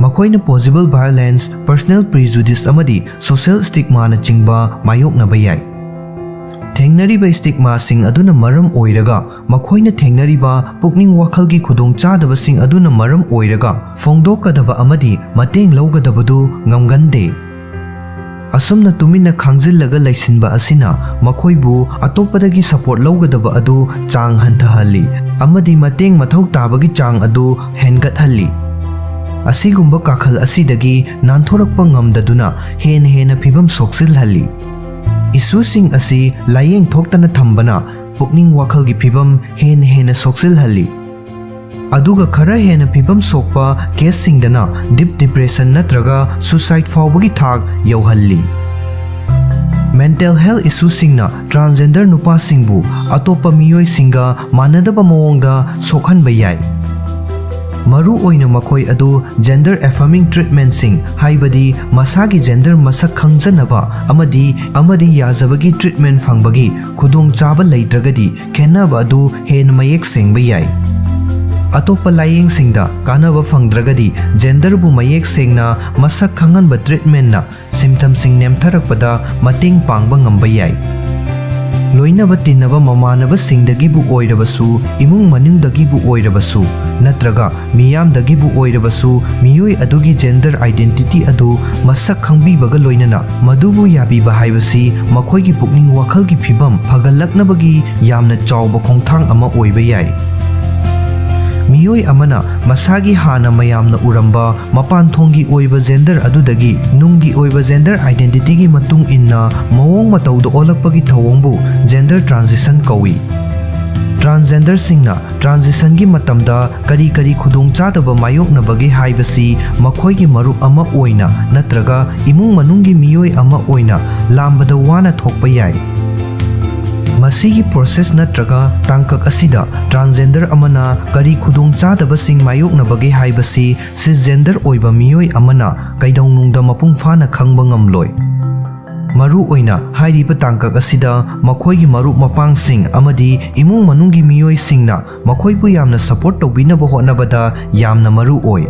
ꯃꯈꯣꯏꯅ possible violence, personal prejudice ꯑꯃꯗꯤ social stigmaꯅꯆꯤꯡꯕ ꯃꯥꯌꯣꯛꯅꯕ ꯌꯥꯏ꯫ ꯊꯦꯡꯅꯔꯤꯕ stigmaꯁꯤꯡ ꯑꯗꯨꯅ ꯃꯔꯝ ꯑꯣꯏꯔꯒ ꯃꯈꯣꯏꯅ ꯊꯦꯡꯅꯔꯤꯕ ꯄꯨꯛꯅꯤꯡ ꯋꯥꯈꯜꯒꯤ ꯈꯨꯗꯣꯡꯆꯥꯗꯕꯁꯤꯡ ꯑꯗꯨꯅ ꯃꯔꯝ ꯑꯣꯏꯔꯒ ꯐꯣꯡꯗꯣꯛꯀꯗꯕ ꯑꯃꯗꯤ ꯃꯇꯦꯡ ꯂꯧꯒꯗꯕꯗꯨ ꯉꯝꯒꯟꯗꯦ꯫ ꯑꯁꯨꯝꯅ ꯇꯨꯃꯤꯟꯅ ꯈꯥꯡꯖꯤꯜꯂꯒ ꯂꯩꯁꯤꯟꯕ ꯑꯁꯤꯅ ꯃꯈꯣꯏꯕꯨ ꯑꯇꯣꯞꯄꯗꯒꯤ support ꯂꯧꯒꯗꯕ ꯑꯗꯨ ꯆꯥꯡ ꯍꯟꯊꯍꯜꯂꯤ ꯑꯃꯗꯤ ꯃꯇꯦꯡ ꯃꯊꯧ ꯇꯥꯕꯒꯤ ꯆꯥꯡ ꯑꯗꯨ ꯍꯦꯟꯒꯠꯍꯜꯂꯤ꯫ ꯑꯁꯤꯒꯨꯝꯕ ꯀꯥꯈꯜ ꯑꯁꯤꯗꯒꯤ ꯅꯥꯟꯊꯣꯔꯛꯄ ꯉꯝꯗꯗꯨꯅ ꯍꯦꯟꯅ ꯍꯦꯟꯅ ꯐꯤꯕꯝ ꯁꯣꯛꯆꯤꯜꯍꯜꯂꯤ꯫ Issueꯁꯤꯡ ꯑꯁꯤ ꯂꯥꯏꯌꯦꯡ ꯊꯣꯛꯇꯅ ꯊꯝꯕꯅ ꯄꯨꯛꯅꯤꯡ ꯋꯥꯈꯜꯒꯤ ꯐꯤꯕꯝ ꯍꯦꯟꯅ ꯍꯦꯟꯅ ꯁꯣꯛꯆꯤꯜꯍꯜꯂꯤ꯫ ꯑꯗꯨꯒ ꯈꯔ ꯍꯦꯟꯅ ꯐꯤꯕꯝ ꯁꯣꯛꯄ caseꯁꯤꯡꯗꯅ deep depression ꯅꯠꯇ꯭ꯔꯒ suicide ꯐꯥꯎꯕꯒꯤ ꯊꯥꯛ ꯌꯧꯍꯜꯂꯤ꯫ Mental health issueꯁꯤꯡꯅ transgender ꯅꯨꯄꯥꯁꯤꯡꯕꯨ ꯑꯇꯣꯞꯄ ꯃꯤꯑꯣꯏꯁꯤꯡꯒ ꯃꯥꯟꯅꯗꯕ ꯃꯑꯣꯡꯗ ꯁꯣꯛꯍꯟꯕ ꯌꯥꯏ꯫ ꯃꯔꯨ ꯑꯣꯏꯅ ꯃꯈꯣꯏ ꯑꯗꯨ gender affirming treatmentꯁꯤꯡ, ꯍꯥꯏꯕꯗꯤ ꯃꯁꯥꯒꯤ gender ꯃꯁꯛ ꯈꯪꯖꯅꯕ ꯑꯃꯗꯤ, ꯑꯃꯗꯤ ꯌꯥꯖꯕꯒꯤ treatment ꯐꯪꯕꯒꯤ ꯈꯨꯗꯣꯡꯆꯥꯕ ꯂꯩꯇ꯭ꯔꯒꯗꯤ ꯈꯦꯠꯅꯕ ꯑꯗꯨ ꯍꯦꯟꯅ ꯃꯌꯦꯛ ꯁꯦꯡꯕ ꯌꯥꯏ꯫ ꯑꯇꯣꯞꯄ ꯂꯥꯏꯌꯦꯡꯁꯤꯡꯗ ꯀꯥꯟꯅꯕ ꯐꯪꯗ꯭ꯔꯒꯗꯤ genderꯕꯨ ꯃꯌꯦꯛ ꯁꯦꯡꯅ ꯃꯁꯛ ꯈꯪꯍꯟꯕ treatmentꯅ symptomꯁꯤꯡ ꯅꯦꯝꯊꯔꯛꯄꯗ ꯃꯇꯦꯡ ꯄꯥꯡꯕ ꯉꯝꯕ ꯌꯥꯏ꯫ ꯂꯣꯏꯅꯕ ꯇꯤꯟꯅꯕ ꯃꯃꯥꯟꯅꯕꯁꯤꯡꯗꯒꯤꯕꯨ ꯑꯣꯏꯔꯕꯁꯨ, ꯏꯃꯨꯡ ꯃꯅꯨꯡꯗꯒꯤꯕꯨ ꯑꯣꯏꯔꯕꯁꯨ, ꯅꯠꯇ꯭ꯔꯒ ꯃꯤꯌꯥꯝꯗꯒꯤꯕꯨ ꯑꯣꯏꯔꯕꯁꯨ, ꯃꯤꯑꯣꯏ ꯑꯗꯨꯒꯤ gender identity ꯑꯗꯨ ꯃꯁꯛ ꯈꯪꯕꯤꯕꯒ ꯂꯣꯏꯅꯅ ꯃꯗꯨꯕꯨ ꯌꯥꯕꯤꯕ ꯍꯥꯏꯕꯁꯤ ꯃꯈꯣꯏꯒꯤ ꯄꯨꯛꯅꯤꯡ ꯋꯥꯈꯜꯒꯤ ꯐꯤꯕꯝ ꯐꯒꯠꯂꯛꯅꯕꯒꯤ ꯌꯥꯝꯅ ꯆꯥꯎꯕ ꯈꯣꯡꯊꯥꯡ ꯑꯃ ꯑꯣꯏꯕ ꯌꯥꯏ꯫ ꯃꯤꯑꯣꯏ ꯑꯃꯅ ꯃꯁꯥꯒꯤ ꯍꯥꯟꯅ ꯃꯌꯥꯝꯅ ꯎꯔꯝꯕ ꯃꯄꯥꯟ ꯊꯣꯡꯒꯤ ꯑꯣꯏꯕ gender ꯑꯗꯨꯗꯒꯤ ꯅꯨꯡꯒꯤ ꯑꯣꯏꯕ gender identityꯒꯤ ꯃꯇꯨꯡ ꯏꯟꯅ ꯃꯑꯣꯡ ꯃꯇꯧꯗ ꯑꯣꯜꯂꯛꯄꯒꯤ ꯊꯧꯑꯣꯡꯕꯨ gender transition ꯀꯧꯏ꯫ Transgenderꯁꯤꯡꯅ transitionꯒꯤ ꯃꯇꯝꯗ ꯀꯔꯤ ꯀꯔꯤ ꯈꯨꯗꯣꯡꯆꯥꯗꯕ ꯃꯥꯌꯣꯛꯅꯕꯒꯦ ꯍꯥꯏꯕꯁꯤ ꯃꯈꯣꯏꯒꯤ ꯃꯔꯨꯞ ꯑꯃ ꯑꯣꯏꯅ ꯅꯠꯇ꯭ꯔꯒ ꯏꯃꯨꯡ ꯃꯅꯨꯡꯒꯤ ꯃꯤꯑꯣꯏ ꯑꯃ ꯑꯣꯏꯅ ꯂꯥꯝꯕꯗ ꯋꯥꯅ ꯊꯣꯛꯄ ꯌꯥꯏ꯫ ꯃꯁꯤꯒꯤ ꯄ꯭ꯔꯣꯁꯦꯁ ꯅꯠꯇ꯭ꯔꯒ ꯇꯥꯡꯀꯛ ꯑꯁꯤꯗ ꯇ꯭ꯔꯥꯟꯁꯖꯦꯟꯗꯔ ꯑꯃꯅ ꯀꯔꯤ ꯈꯨꯗꯣꯡꯆꯥꯗꯕꯁꯤꯡ ꯃꯥꯌꯣꯛꯅꯕꯒꯦ ꯍꯥꯏꯕꯁꯤ ꯁꯤꯁꯖꯦꯟꯗꯔ ꯑꯣꯏꯕ ꯃꯤꯑꯣꯏ ꯑꯃꯅ ꯀꯩꯗꯧꯅꯨꯡꯗ ꯃꯄꯨꯡ ꯐꯥꯅ ꯈꯪꯕ ꯉꯝꯂꯣꯏ꯫ ꯃꯔꯨ ꯑꯣꯏꯅ ꯍꯥꯏꯔꯤꯕ ꯇꯥꯡꯀꯛ ꯑꯁꯤꯗ ꯃꯈꯣꯏꯒꯤ ꯃꯔꯨꯞ ꯃꯄꯥꯡꯁꯤꯡ ꯑꯃꯗꯤ ꯏꯃꯨꯡ ꯃꯅꯨꯡꯒꯤ ꯃꯤꯑꯣꯏꯁꯤꯡꯅ ꯃꯈꯣꯏꯕꯨ ꯌꯥꯝꯅ ꯁꯄꯣꯔꯠ ꯇꯧꯕꯤꯅꯕ ꯍꯣꯠꯅꯕꯗ ꯌꯥꯝꯅ ꯃꯔꯨ ꯑꯣꯏ꯫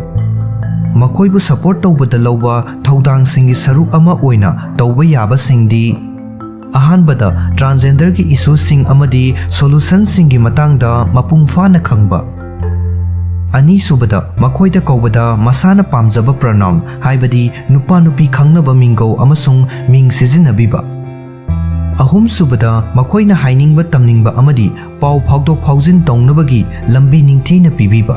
ꯃꯈꯣꯏꯕꯨ ꯁꯄꯣꯔꯠ ꯇꯧꯕꯗ ꯂꯧꯕ ꯊꯧꯗꯥꯡꯁꯤꯡꯒꯤ ꯁꯔꯨꯛ ꯑꯃ ꯑꯣꯏꯅ ꯇꯧꯕ ꯌꯥꯕꯁꯤꯡꯗꯤ: ꯑꯍꯥꯟꯕꯗ, ꯇ꯭ꯔꯥꯟꯁꯖꯦꯟꯗꯔꯒꯤ ꯏꯁꯨꯁꯤꯡ ꯑꯃꯗꯤ ꯁꯣꯂꯨꯁꯟꯁꯤꯡꯒꯤ ꯃꯇꯥꯡꯗ ꯃꯄꯨꯡ ꯐꯥꯅ ꯈꯪꯕ꯫ ꯑꯅꯤꯁꯨꯕꯗ, ꯃꯈꯣꯏꯗ ꯀꯧꯕꯗ ꯃꯁꯥꯅ ꯄꯥꯝꯖꯕ ꯄ꯭ꯔꯣꯅꯥꯎꯟ, ꯍꯥꯏꯕꯗꯤ ꯅꯨꯄꯥ ꯅꯨꯄꯤ ꯈꯪꯅꯕ ꯃꯤꯡꯒꯧ ꯑꯃꯁꯨꯡ ꯃꯤꯡ ꯁꯤꯖꯤꯟꯅꯕꯤꯕ꯫ ꯑꯍꯨꯝꯁꯨꯕꯗ, ꯃꯈꯣꯏꯅ ꯍꯥꯏꯅꯤꯡꯕ ꯇꯝꯅꯤꯡꯕ ꯑꯃꯗꯤ ꯄꯥꯎ ꯐꯥꯎꯗꯣꯛ ꯐꯥꯎꯖꯤꯟ ꯇꯧꯅꯕꯒꯤ ꯂꯝꯕꯤ ꯅꯤꯡꯊꯤꯅ ꯄꯤꯕꯤꯕ꯫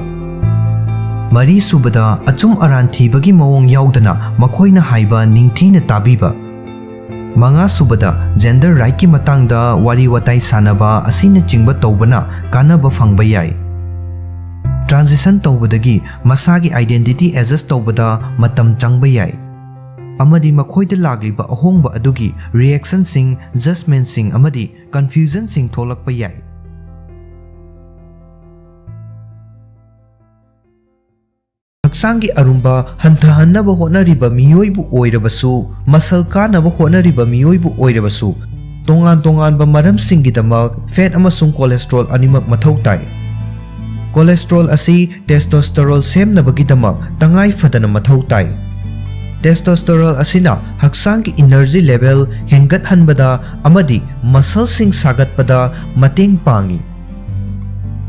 ꯃꯔꯤꯁꯨꯕꯗ, ꯑꯆꯨꯝ ꯑꯔꯥꯟ ꯊꯤꯕꯒꯤ ꯃꯑꯣꯡ ꯌꯥꯎꯗꯅ ꯃꯈꯣꯏꯅ ꯍꯥꯏꯕ ꯅꯤꯡꯊꯤꯅ ꯇꯥꯕꯤꯕ꯫ ꯃꯉꯥꯁꯨꯕꯗ, ꯖꯦꯟꯗꯔ ꯔꯥꯏꯠꯀꯤ ꯃꯇꯥꯡꯗ ꯋꯥꯔꯤ ꯋꯥꯇꯥꯏ ꯁꯥꯟꯅꯕ ꯑꯁꯤꯅꯆꯤꯡꯕ ꯇꯧꯕꯅ ꯀꯥꯟꯅꯕ ꯐꯪꯕ ꯌꯥꯏ꯫ ꯇ꯭ꯔꯥꯟꯖꯤꯁꯟ ꯇꯧꯕꯗꯒꯤ ꯃꯁꯥꯒꯤ ꯑꯥꯏꯗꯦꯟꯇꯤꯇꯤ ꯑꯦꯗꯖꯁ ꯇꯧꯕꯗ ꯃꯇꯝ ꯆꯪꯕ ꯌꯥꯏ, ꯑꯃꯗꯤ ꯃꯈꯣꯏꯗ ꯂꯥꯛꯂꯤꯕ ꯑꯍꯣꯡꯕ ꯑꯗꯨꯒꯤ ꯔꯤꯑꯦꯛꯁꯟꯁꯤꯡ, ꯖꯖꯃꯦꯟꯁꯤꯡ, ꯑꯃꯗꯤ ꯀꯟꯐ꯭ꯌꯨꯖꯟꯁꯤꯡ ꯊꯣꯛꯂꯛꯄ ꯌꯥꯏ꯫ ꯍꯛꯆꯥꯡꯒꯤ ꯑꯔꯨꯝꯕ ꯍꯟꯊꯍꯟꯅꯕ ꯍꯣꯠꯅꯔꯤꯕ ꯃꯤꯑꯣꯏꯕꯨ ꯑꯣꯏꯔꯕꯁꯨ, ꯃꯁꯜ ꯀꯥꯅꯕ ꯍꯣꯠꯅꯔꯤꯕ ꯃꯤꯑꯣꯏꯕꯨ ꯑꯣꯏꯔꯕꯁꯨ, ꯇꯣꯉꯥꯟ ꯇꯣꯉꯥꯟꯕ ꯃꯔꯝꯁꯤꯡꯒꯤꯗꯃꯛ ꯐꯦꯠ ꯑꯃꯁꯨꯡ ꯀꯣꯂꯦꯁꯇ꯭ꯔꯣꯜ ꯑꯅꯤꯃꯛ ꯃꯊꯧ ꯇꯥꯏ꯫ ꯀꯣꯂꯦꯁꯇ꯭ꯔꯣꯜ ꯑꯁꯤ ꯇꯦꯁꯇꯣꯁꯇꯦꯔꯣꯜ ꯁꯦꯝꯅꯕꯒꯤꯗꯃꯛ ꯇꯉꯥꯏ ꯐꯗꯅ ꯃꯊꯧ ꯇꯥꯏ꯫ ꯇꯦꯁꯇꯣꯁꯇꯦꯔꯣꯜ ꯑꯁꯤꯅ ꯍꯛꯆꯥꯡꯒꯤ ꯏꯅꯔꯖꯤ ꯂꯦꯚꯦꯜ ꯍꯦꯟꯒꯠꯍꯟꯕꯗ ꯑꯃꯗꯤ ꯃꯁꯜꯁꯤꯡ ꯁꯥꯒꯠꯄꯗ ꯃꯇꯦꯡ ꯄꯥꯡꯏ꯫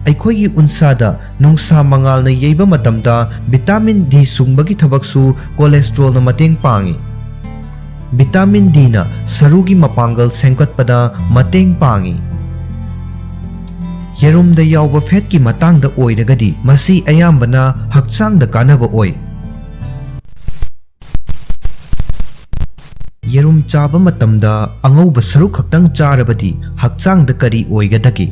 ꯑꯩꯈꯣꯏꯒꯤ ꯎꯟꯁꯥꯗ ꯅꯨꯡꯁꯥ ꯃꯉꯥꯜꯅ ꯌꯩꯕ ꯃꯇꯝꯗ ꯚꯤꯇꯥꯃꯤꯟ ꯗꯤ ꯁꯨꯡꯕꯒꯤ ꯊꯕꯛꯁꯨ ꯀꯣꯂꯦꯁꯇ꯭ꯔꯣꯜꯅ ꯃꯇꯦꯡ ꯄꯥꯡꯏ꯫ ꯚꯤꯇꯥꯃꯤꯟ ꯗꯤꯅ ꯁꯔꯨꯒꯤ ꯃꯄꯥꯡꯒꯜ ꯁꯦꯝꯒꯠꯄꯗ ꯃꯇꯦꯡ ꯄꯥꯡꯏ꯫ ꯌꯦꯔꯨꯝꯗ ꯌꯥꯎꯕ ꯐꯦꯠꯀꯤ ꯃꯇꯥꯡꯗ ꯑꯣꯏꯔꯒꯗꯤ, ꯃꯁꯤ ꯑꯌꯥꯝꯕꯅ ꯍꯛꯆꯥꯡꯗ ꯀꯥꯟꯅꯕ ꯑꯣꯏ꯫ ꯌꯦꯔꯨꯝ ꯆꯥꯕ ꯃꯇꯝꯗ ꯑꯉꯧꯕ ꯁꯔꯨꯛ ꯈꯛꯇꯪ ꯆꯥꯔꯕꯗꯤ ꯍꯛꯆꯥꯡꯗ ꯀꯔꯤ ꯑꯣꯏꯒꯗꯒꯦ?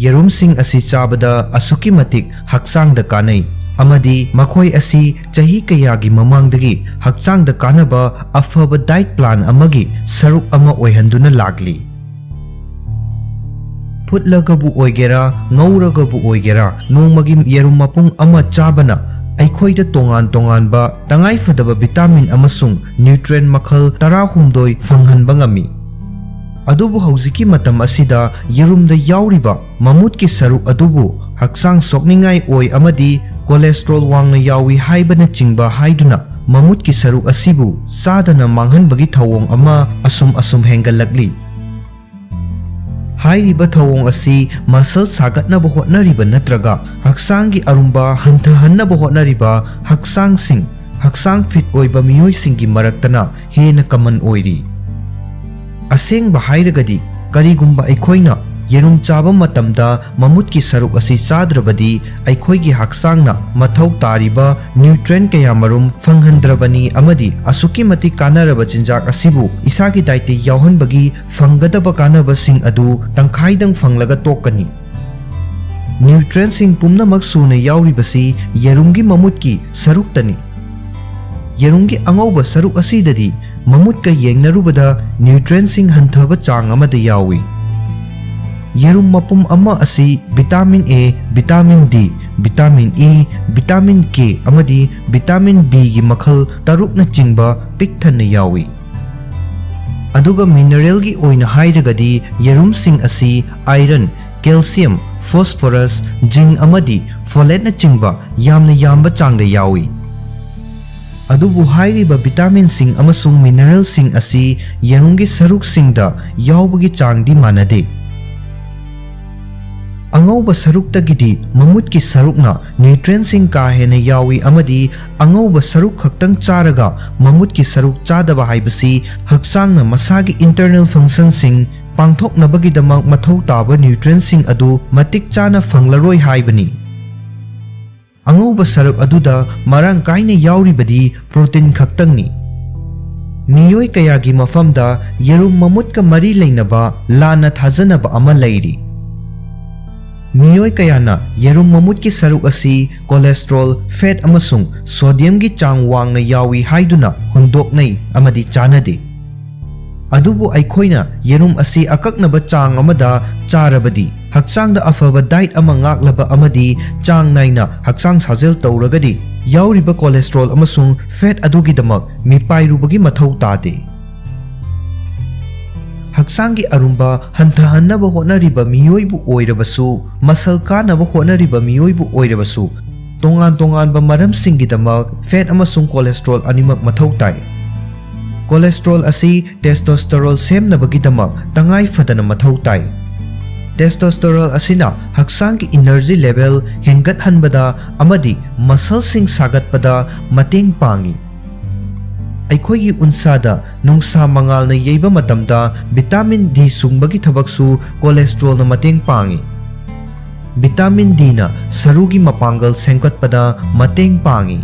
ꯌꯦꯔꯨꯝꯁꯤꯡ ꯑꯁꯤ ꯆꯥꯕꯗ ꯑꯁꯨꯛꯀꯤ ꯃꯇꯤꯛ ꯍꯛꯆꯥꯡꯗ ꯀꯥꯟꯅꯩ꯫ ꯑꯃꯗꯤ ꯃꯈꯣꯏ ꯑꯁꯤ ꯆꯍꯤ ꯀꯌꯥꯒꯤ ꯃꯃꯥꯡꯗꯒꯤ ꯍꯛꯆꯥꯡꯗ ꯀꯥꯟꯅꯕ ꯑꯐꯕ diet plan ꯑꯃꯒꯤ ꯁꯔꯨꯛ ꯑꯃ ꯑꯣꯏꯍꯟꯗꯨꯅ ꯂꯥꯛꯂꯤ꯫ ꯐꯨꯠꯂꯒꯕꯨ ꯑꯣꯏꯒꯦꯔꯥ, ꯉꯧꯔꯒꯕꯨ ꯑꯣꯏꯒꯦꯔꯥ, ꯅꯣꯡꯃꯒꯤ ꯌꯦꯔꯨꯝ ꯃꯄꯨꯝ ꯑꯃ ꯆꯥꯕꯅ ꯑꯩꯈꯣꯏꯗ ꯇꯣꯉꯥꯟ ꯇꯣꯉꯥꯟꯕ ꯇꯉꯥꯏꯐꯗꯕ vitamin ꯑꯃꯁꯨꯡ nutrient ꯃꯈꯜ ꯇꯔꯥꯍꯨꯝꯗꯣꯏ ꯐꯪꯍꯟꯕ ꯉꯝꯃꯤ꯫ ꯑꯗꯨꯕꯨ ꯍꯧꯖꯤꯛꯀꯤ ꯃꯇꯝ ꯑꯁꯤꯗ ꯌꯦꯔꯨꯝꯗ ꯌꯥꯎꯔꯤꯕ ꯃꯃꯨꯠꯀꯤ ꯁꯔꯨꯛ ꯑꯗꯨꯕꯨ ꯍꯛꯆꯥꯡ ꯁꯣꯛꯅꯤꯡꯉꯥꯏ ꯑꯣꯏ ꯑꯃꯗꯤ cholesterol ꯋꯥꯡꯅ ꯌꯥꯎꯏ ꯍꯥꯏꯕꯅꯆꯤꯡꯕ ꯍꯥꯏꯗꯨꯅ ꯃꯃꯨꯠꯀꯤ ꯁꯔꯨꯛ ꯑꯁꯤꯕꯨ ꯆꯥꯗꯅ ꯃꯥꯡꯍꯟꯕꯒꯤ ꯊꯧꯑꯣꯡ ꯑꯃ ꯑꯁꯨꯝ ꯑꯁꯨꯝ ꯍꯦꯟꯒꯠꯂꯛꯂꯤ꯫ ꯍꯥꯏꯔꯤꯕ ꯊꯧꯑꯣꯡ ꯑꯁꯤ muscle ꯁꯥꯒꯠꯅꯕ ꯍꯣꯠꯅꯔꯤꯕ ꯅꯠꯇ꯭ꯔꯒ ꯍꯛꯆꯥꯡꯒꯤ ꯑꯔꯨꯝꯕ ꯍꯟꯊꯍꯟꯅꯕ ꯍꯣꯠꯅꯔꯤꯕ ꯍꯛꯆꯥꯡꯁꯤꯡ, ꯍꯛꯆꯥꯡ fit ꯑꯣꯏꯕ ꯃꯤꯑꯣꯏꯁꯤꯡꯒꯤ ꯃꯔꯛꯇꯅ ꯍꯦꯟꯅ common ꯑꯣꯏꯔꯤ꯫ ꯑꯁꯦꯡꯕ ꯍꯥꯏꯔꯒꯗꯤ, ꯀꯔꯤꯒꯨꯝꯕ ꯑꯩꯈꯣꯏꯅ ꯌꯦꯔꯨꯝ ꯆꯥꯕ ꯃꯇꯝꯗ ꯃꯃꯨꯠꯀꯤ ꯁꯔꯨꯛ ꯑꯁꯤ ꯆꯥꯗ꯭ꯔꯕꯗꯤ, ꯑꯩꯈꯣꯏꯒꯤ ꯍꯛꯆꯥꯡꯅ ꯃꯊꯧ ꯇꯥꯔꯤꯕ nutrient ꯀꯌꯥꯃꯔꯨꯝ ꯐꯪꯍꯟꯗ꯭ꯔꯕꯅꯤ ꯑꯃꯗꯤ ꯑꯁꯨꯛꯀꯤ ꯃꯇꯤꯛ ꯀꯥꯟꯅꯔꯕ ꯆꯤꯟꯖꯥꯛ ꯑꯁꯤꯕꯨ ꯏꯁꯥꯒꯤ dietꯇ ꯌꯥꯎꯍꯟꯕꯒꯤ ꯐꯪꯒꯗꯕ ꯀꯥꯟꯅꯕꯁꯤꯡ ꯑꯗꯨ ꯇꯪꯈꯥꯏꯗꯪ ꯐꯪꯂꯒ ꯇꯣꯛꯀꯅꯤ꯫ Nutrientꯁꯤꯡ ꯄꯨꯝꯅꯃꯛ ꯁꯨꯅ ꯌꯥꯎꯔꯤꯕꯁꯤ ꯌꯦꯔꯨꯝꯒꯤ ꯃꯃꯨꯠꯀꯤ ꯁꯔꯨꯛꯇꯅꯤ꯫ ꯌꯦꯔꯨꯝꯒꯤ ꯑꯉꯧꯕ ꯁꯔꯨꯛ ꯑꯁꯤꯗꯗꯤ ꯃꯃꯨꯠꯀ ꯌꯦꯡꯅꯔꯨꯕꯗ nutrientꯁꯤꯡ ꯍꯟꯊꯕ ꯆꯥꯡ ꯑꯃꯗ ꯌꯥꯎꯏ꯫ ꯌꯦꯔꯨꯝ ꯃꯄꯨꯝ ꯑꯃ ꯑꯁꯤ vitamin A, vitamin D, vitamin E, vitamin K ꯑꯃꯗꯤ vitamin Bꯒꯤ ꯃꯈꯜ ꯇꯔꯨꯛꯅꯆꯤꯡꯕ ꯄꯤꯛ ꯊꯟꯅ ꯌꯥꯎꯏ꯫ ꯑꯗꯨꯒ mineralꯒꯤ ꯑꯣꯏꯅ ꯍꯥꯏꯔꯒꯗꯤ ꯌꯦꯔꯨꯝꯁꯤꯡ ꯑꯁꯤ iron, calcium, phosphorus, zinc ꯑꯃꯗꯤ folateꯅꯆꯤꯡꯕ ꯌꯥꯝꯅ ꯌꯥꯝꯕ ꯆꯥꯡꯗ ꯌꯥꯎꯏ꯫ ꯑꯗꯨꯕꯨ ꯍꯥꯏꯔꯤꯕ vitaminꯁꯤꯡ ꯑꯃꯁꯨꯡ mineralꯁꯤꯡ ꯑꯁꯤ ꯌꯦꯔꯨꯝꯒꯤ ꯁꯔꯨꯛꯁꯤꯡꯗ ꯌꯥꯎꯕꯒꯤ ꯆꯥꯡꯗꯤ ꯃꯥꯟꯅꯗꯦ꯫ ꯑꯉꯧꯕ ꯁꯔꯨꯛꯇꯒꯤꯗꯤ ꯃꯃꯨꯠꯀꯤ ꯁꯔꯨꯛꯅ nutrientꯁꯤꯡ ꯀꯥ ꯍꯦꯟꯅ ꯌꯥꯎꯏ ꯑꯃꯗꯤ ꯑꯉꯧꯕ ꯁꯔꯨꯛ ꯈꯛꯇꯪ ꯆꯥꯔꯒ ꯃꯃꯨꯠꯀꯤ ꯁꯔꯨꯛ ꯆꯥꯗꯕ ꯍꯥꯏꯕꯁꯤ ꯍꯛꯆꯥꯡꯅ ꯃꯁꯥꯒꯤ internal functionꯁꯤꯡ ꯄꯥꯡꯊꯣꯛꯅꯕꯒꯤꯗꯃꯛ ꯃꯊꯧ ꯇꯥꯕ nutrientꯁꯤꯡ ꯑꯗꯨ ꯃꯇꯤꯛ ꯆꯥꯅ ꯐꯪꯂꯔꯣꯏ ꯍꯥꯏꯕꯅꯤ꯫ ꯑꯉꯧꯕ ꯁꯔꯨꯛ ꯑꯗꯨꯗ ꯃꯔꯥꯡ ꯀꯥꯏꯅ ꯌꯥꯎꯔꯤꯕꯗꯤ protein ꯈꯛꯇꯪꯅꯤ꯫ ꯃꯤꯑꯣꯏ ꯀꯌꯥꯒꯤ ꯃꯐꯝꯗ ꯌꯦꯔꯨꯝ ꯃꯃꯨꯠꯀ ꯃꯔꯤ ꯂꯩꯅꯕ ꯂꯥꯟꯅ ꯊꯥꯖꯅꯕ ꯑꯃ ꯂꯩꯔꯤ꯫ ꯃꯤꯑꯣꯏ ꯀꯌꯥꯅ ꯌꯦꯔꯨꯝ ꯃꯃꯨꯠꯀꯤ ꯁꯔꯨꯛ ꯑꯁꯤ cholesterol, fat ꯑꯃꯁꯨꯡ sodiumꯒꯤ ꯆꯥꯡ ꯋꯥꯡꯅ ꯌꯥꯎꯏ ꯍꯥꯏꯗꯨꯅ ꯍꯨꯟꯗꯣꯛꯅꯩ ꯑꯃꯗꯤ ꯆꯥꯅꯗꯦ꯫ ꯑꯗꯨꯕꯨ ꯑꯩꯈꯣꯏꯅ ꯌꯦꯔꯨꯝ ꯑꯁꯤ ꯑꯀꯛꯅꯕ ꯆꯥꯡ ꯑꯃꯗ ꯆꯥꯔꯕꯗꯤ, ꯍꯛꯆꯥꯡꯗ ꯑꯐꯕ diet ꯑꯃ ꯉꯥꯛꯂꯕ ꯑꯃꯗꯤ ꯆꯥꯡ ꯅꯥꯏꯅ ꯍꯛꯆꯥꯡ ꯁꯥꯖꯦꯜ ꯇꯧꯔꯒꯗꯤ, ꯌꯥꯎꯔꯤꯕ cholesterol ꯑꯃꯁꯨꯡ fat ꯑꯗꯨꯒꯤꯗꯃꯛ ꯃꯤꯄꯥꯏꯔꯨꯕꯒꯤ ꯃꯊꯧ ꯇꯥꯗꯦ꯫ ꯍꯛꯆꯥꯡꯒꯤ ꯑꯔꯨꯝꯕ ꯍꯟꯊꯍꯟꯅꯕ ꯍꯣꯠꯅꯔꯤꯕ ꯃꯤꯑꯣꯏꯕꯨ ꯑꯣꯏꯔꯕꯁꯨ, muscle ꯀꯥꯅꯕ ꯍꯣꯠꯅꯔꯤꯕ ꯃꯤꯑꯣꯏꯕꯨ ꯑꯣꯏꯔꯕꯁꯨ, ꯇꯣꯉꯥꯟ ꯇꯣꯉꯥꯟꯕ ꯃꯔꯝꯁꯤꯡꯒꯤꯗꯃꯛ fat ꯑꯃꯁꯨꯡ cholesterol ꯑꯅꯤꯃꯛ ꯃꯊꯧ ꯇꯥꯏ꯫ Cholesterol ꯑꯁꯤ testosterone ꯁꯦꯝꯅꯕꯒꯤꯗꯃꯛ ꯇꯉꯥꯏ ꯐꯗꯅ ꯃꯊꯧ ꯇꯥꯏ꯫ Testosterone ꯑꯁꯤꯅ ꯍꯛꯆꯥꯡꯒꯤ energy level ꯍꯦꯟꯒꯠꯍꯟꯕꯗ ꯑꯃꯗꯤ muscleꯁꯤꯡ ꯁꯥꯒꯠꯄꯗ ꯃꯇꯦꯡ ꯄꯥꯡꯏ꯫ ꯑꯩꯈꯣꯏꯒꯤ ꯎꯟꯁꯥꯗ ꯅꯨꯡꯁꯥ ꯃꯉꯥꯜꯅ ꯌꯩꯕ ꯃꯇꯝꯗ vitamin D ꯁꯨꯡꯕꯒꯤ ꯊꯕꯛꯁꯨ cholesterolꯅ ꯃꯇꯦꯡ ꯄꯥꯡꯏ꯫ Vitamin Dꯅ ꯁꯔꯨꯒꯤ ꯃꯄꯥꯡꯒꯜ ꯁꯦꯝꯒꯠꯄꯗ ꯃꯇꯦꯡ ꯄꯥꯡꯏ꯫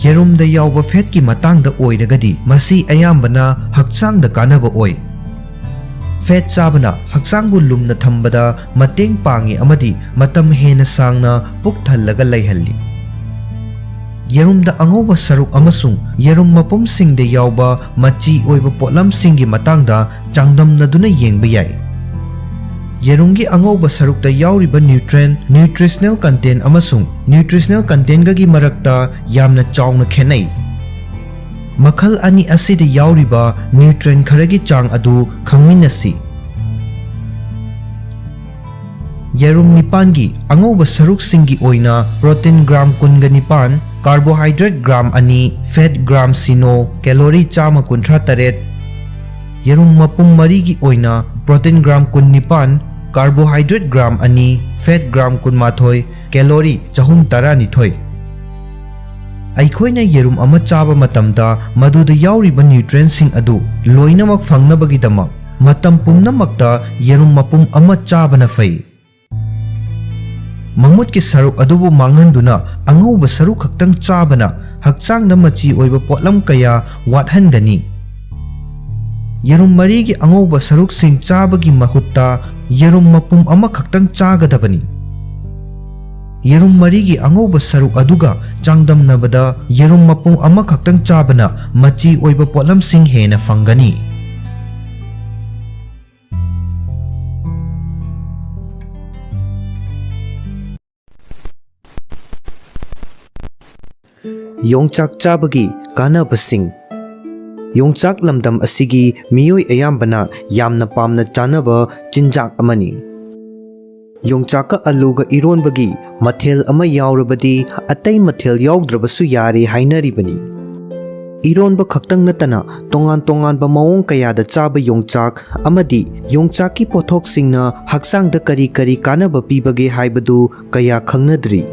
ꯌꯦꯔꯨꯝꯗ ꯌꯥꯎꯕ fatꯀꯤ ꯃꯇꯥꯡꯗ ꯑꯣꯏꯔꯒꯗꯤ, ꯃꯁꯤ ꯑꯌꯥꯝꯕꯅ ꯍꯛꯆꯥꯡꯗ ꯀꯥꯟꯅꯕ ꯑꯣꯏ꯫ Fat ꯆꯥꯕꯅ ꯍꯛꯆꯥꯡꯕꯨ ꯂꯨꯝꯅ ꯊꯝꯕꯗ ꯃꯇꯦꯡ ꯄꯥꯡꯏ ꯑꯃꯗꯤ ꯃꯇꯝ ꯍꯦꯟꯅ ꯁꯥꯡꯅ ꯄꯨꯛ ꯊꯜꯂꯒ ꯂꯩꯍꯜꯂꯤ꯫ ꯌꯦꯔꯨꯝꯗ ꯑꯉꯧꯕ ꯁꯔꯨꯛ ꯑꯃꯁꯨꯡ ꯌꯦꯔꯨꯝ ꯃꯄꯨꯝꯁꯤꯡꯗ ꯌꯥꯎꯕ ꯃꯆꯤ ꯑꯣꯏꯕ ꯄꯣꯠꯂꯝꯁꯤꯡꯒꯤ ꯃꯇꯥꯡꯗ ꯆꯥꯡꯗꯝꯅꯗꯨꯅ ꯌꯦꯡꯕ ꯌꯥꯏ꯫ ꯌꯦꯔꯨꯝꯒꯤ ꯑꯉꯧꯕ ꯁꯔꯨꯛꯇ ꯌꯥꯎꯔꯤꯕ nutrient, nutritional content ꯑꯃꯁꯨꯡ nutritional contentꯒꯒꯤ ꯃꯔꯛꯇ ꯌꯥꯝꯅ ꯆꯥꯎꯅ ꯈꯦꯠꯅꯩ꯫ ꯃꯈꯜ ꯑꯅꯤ ꯑꯁꯤꯗ ꯌꯥꯎꯔꯤꯕ nutrient ꯈꯔꯒꯤ ꯆꯥꯡ ꯑꯗꯨ ꯈꯪꯃꯤꯟꯅꯁꯤ꯫ ꯌꯦꯔꯨꯝ ꯅꯤꯄꯥꯟꯒꯤ ꯑꯉꯧꯕ ꯁꯔꯨꯛꯁꯤꯡꯒꯤ ꯑꯣꯏꯅ protein gram ꯀꯨꯟꯒ ꯅꯤꯄꯥꯟ, carbohydrate gram ꯑꯅꯤ, fat gram ꯁꯤꯅꯣ, calorie ꯆꯥꯝꯃ ꯀꯨꯟꯊ꯭ꯔꯥ ꯇꯔꯦꯠ꯫ ꯌꯦꯔꯨꯝ ꯃꯄꯨꯝ ꯃꯔꯤꯒꯤ ꯑꯣꯏꯅ protein gram ꯀꯨꯟꯅꯤꯄꯥꯟ, carbohydrate gram ꯑꯅꯤ, fat gram ꯀꯨꯟꯃꯥꯊꯣꯏ, calorie ꯆꯍꯨꯝ ꯇꯔꯥꯅꯤꯊꯣꯏ꯫ ꯑꯩꯈꯣꯏꯅ ꯌꯦꯔꯨꯝ ꯑꯃ ꯆꯥꯕ ꯃꯇꯝꯗ ꯃꯗꯨꯗ ꯌꯥꯎꯔꯤꯕ nutrientꯁꯤꯡ ꯑꯗꯨ ꯂꯣꯏꯅꯃꯛ ꯐꯪꯅꯕꯒꯤꯗꯃꯛ, ꯃꯇꯝ ꯄꯨꯝꯅꯃꯛꯇ ꯌꯦꯔꯨꯝ ꯃꯄꯨꯝ ꯑꯃ ꯆꯥꯕꯅ ꯐꯩ꯫ ꯃꯃꯨꯠꯀꯤ ꯁꯔꯨꯛ ꯑꯗꯨꯕꯨ ꯃꯥꯡꯍꯟꯗꯨꯅ ꯑꯉꯧꯕ ꯁꯔꯨꯛ ꯈꯛꯇꯪ ꯆꯥꯕꯅ ꯍꯛꯆꯥꯡꯗ ꯃꯆꯤ ꯑꯣꯏꯕ ꯄꯣꯠꯂꯝ ꯀꯌꯥ ꯋꯥꯠꯍꯟꯒꯅꯤ꯫ ꯌꯦꯔꯨꯝ ꯃꯔꯤꯒꯤ ꯑꯉꯧꯕ ꯁꯔꯨꯛꯁꯤꯡ ꯆꯥꯕꯒꯤ ꯃꯍꯨꯠꯇ, ꯌꯦꯔꯨꯝ ꯃꯄꯨꯝ ꯑꯃꯈꯛꯇꯪ ꯆꯥꯒꯗꯕꯅꯤ꯫ ꯌꯦꯔꯨꯝ ꯃꯔꯤꯒꯤ ꯑꯉꯧꯕ ꯁꯔꯨꯛ ꯑꯗꯨꯒ ꯆꯥꯡꯗꯝꯅꯕꯗ ꯌꯦꯔꯨꯝ ꯃꯄꯨꯝ ꯑꯃꯈꯛꯇꯪ ꯆꯥꯕꯅ ꯃꯆꯤ ꯑꯣꯏꯕ ꯄꯣꯠꯂꯝꯁꯤꯡ ꯍꯦꯟꯅ ꯐꯪꯒꯅꯤ꯫ ꯌꯣꯡꯆꯥꯛ ꯆꯥꯕꯒꯤ ꯀꯥꯟꯅꯕꯁꯤꯡ꯫ ꯌꯣꯡꯆꯥꯛ ꯂꯝꯗꯝ ꯑꯁꯤꯒꯤ ꯃꯤꯑꯣꯏ ꯑꯌꯥꯝꯕꯅ ꯌꯥꯝꯅ ꯄꯥꯝꯅ ꯆꯥꯅꯕ ꯆꯤꯟꯖꯥꯛ ꯑꯃꯅꯤ꯫ ꯌꯣꯡꯆꯥꯛꯀ ꯑꯂꯨꯒ ꯏꯔꯣꯟꯕꯒꯤ ꯃꯊꯦꯜ ꯑꯃ ꯌꯥꯎꯔꯕꯗꯤ ꯑꯇꯩ ꯃꯊꯦꯜ ꯌꯥꯎꯗ꯭ꯔꯕꯁꯨ ꯌꯥꯔꯦ ꯍꯥꯏꯅꯔꯤꯕꯅꯤ꯫ ꯏꯔꯣꯟꯕ ꯈꯛꯇꯪ ꯅꯠꯇꯅ ꯇꯣꯉꯥꯟ ꯇꯣꯉꯥꯟꯕ ꯃꯑꯣꯡ ꯀꯌꯥꯗ ꯆꯥꯕ ꯌꯣꯡꯆꯥꯛ ꯑꯃꯗꯤ ꯌꯣꯡꯆꯥꯛꯀꯤ ꯄꯣꯠꯊꯣꯛꯁꯤꯡꯅ ꯍꯛꯆꯥꯡꯗ ꯀꯔꯤ ꯀꯔꯤ ꯀꯥꯟꯅꯕ ꯄꯤꯕꯒꯦ ꯍꯥꯏꯕꯗꯨ ꯀꯌꯥ ꯈꯪꯅꯗ꯭ꯔꯤ꯫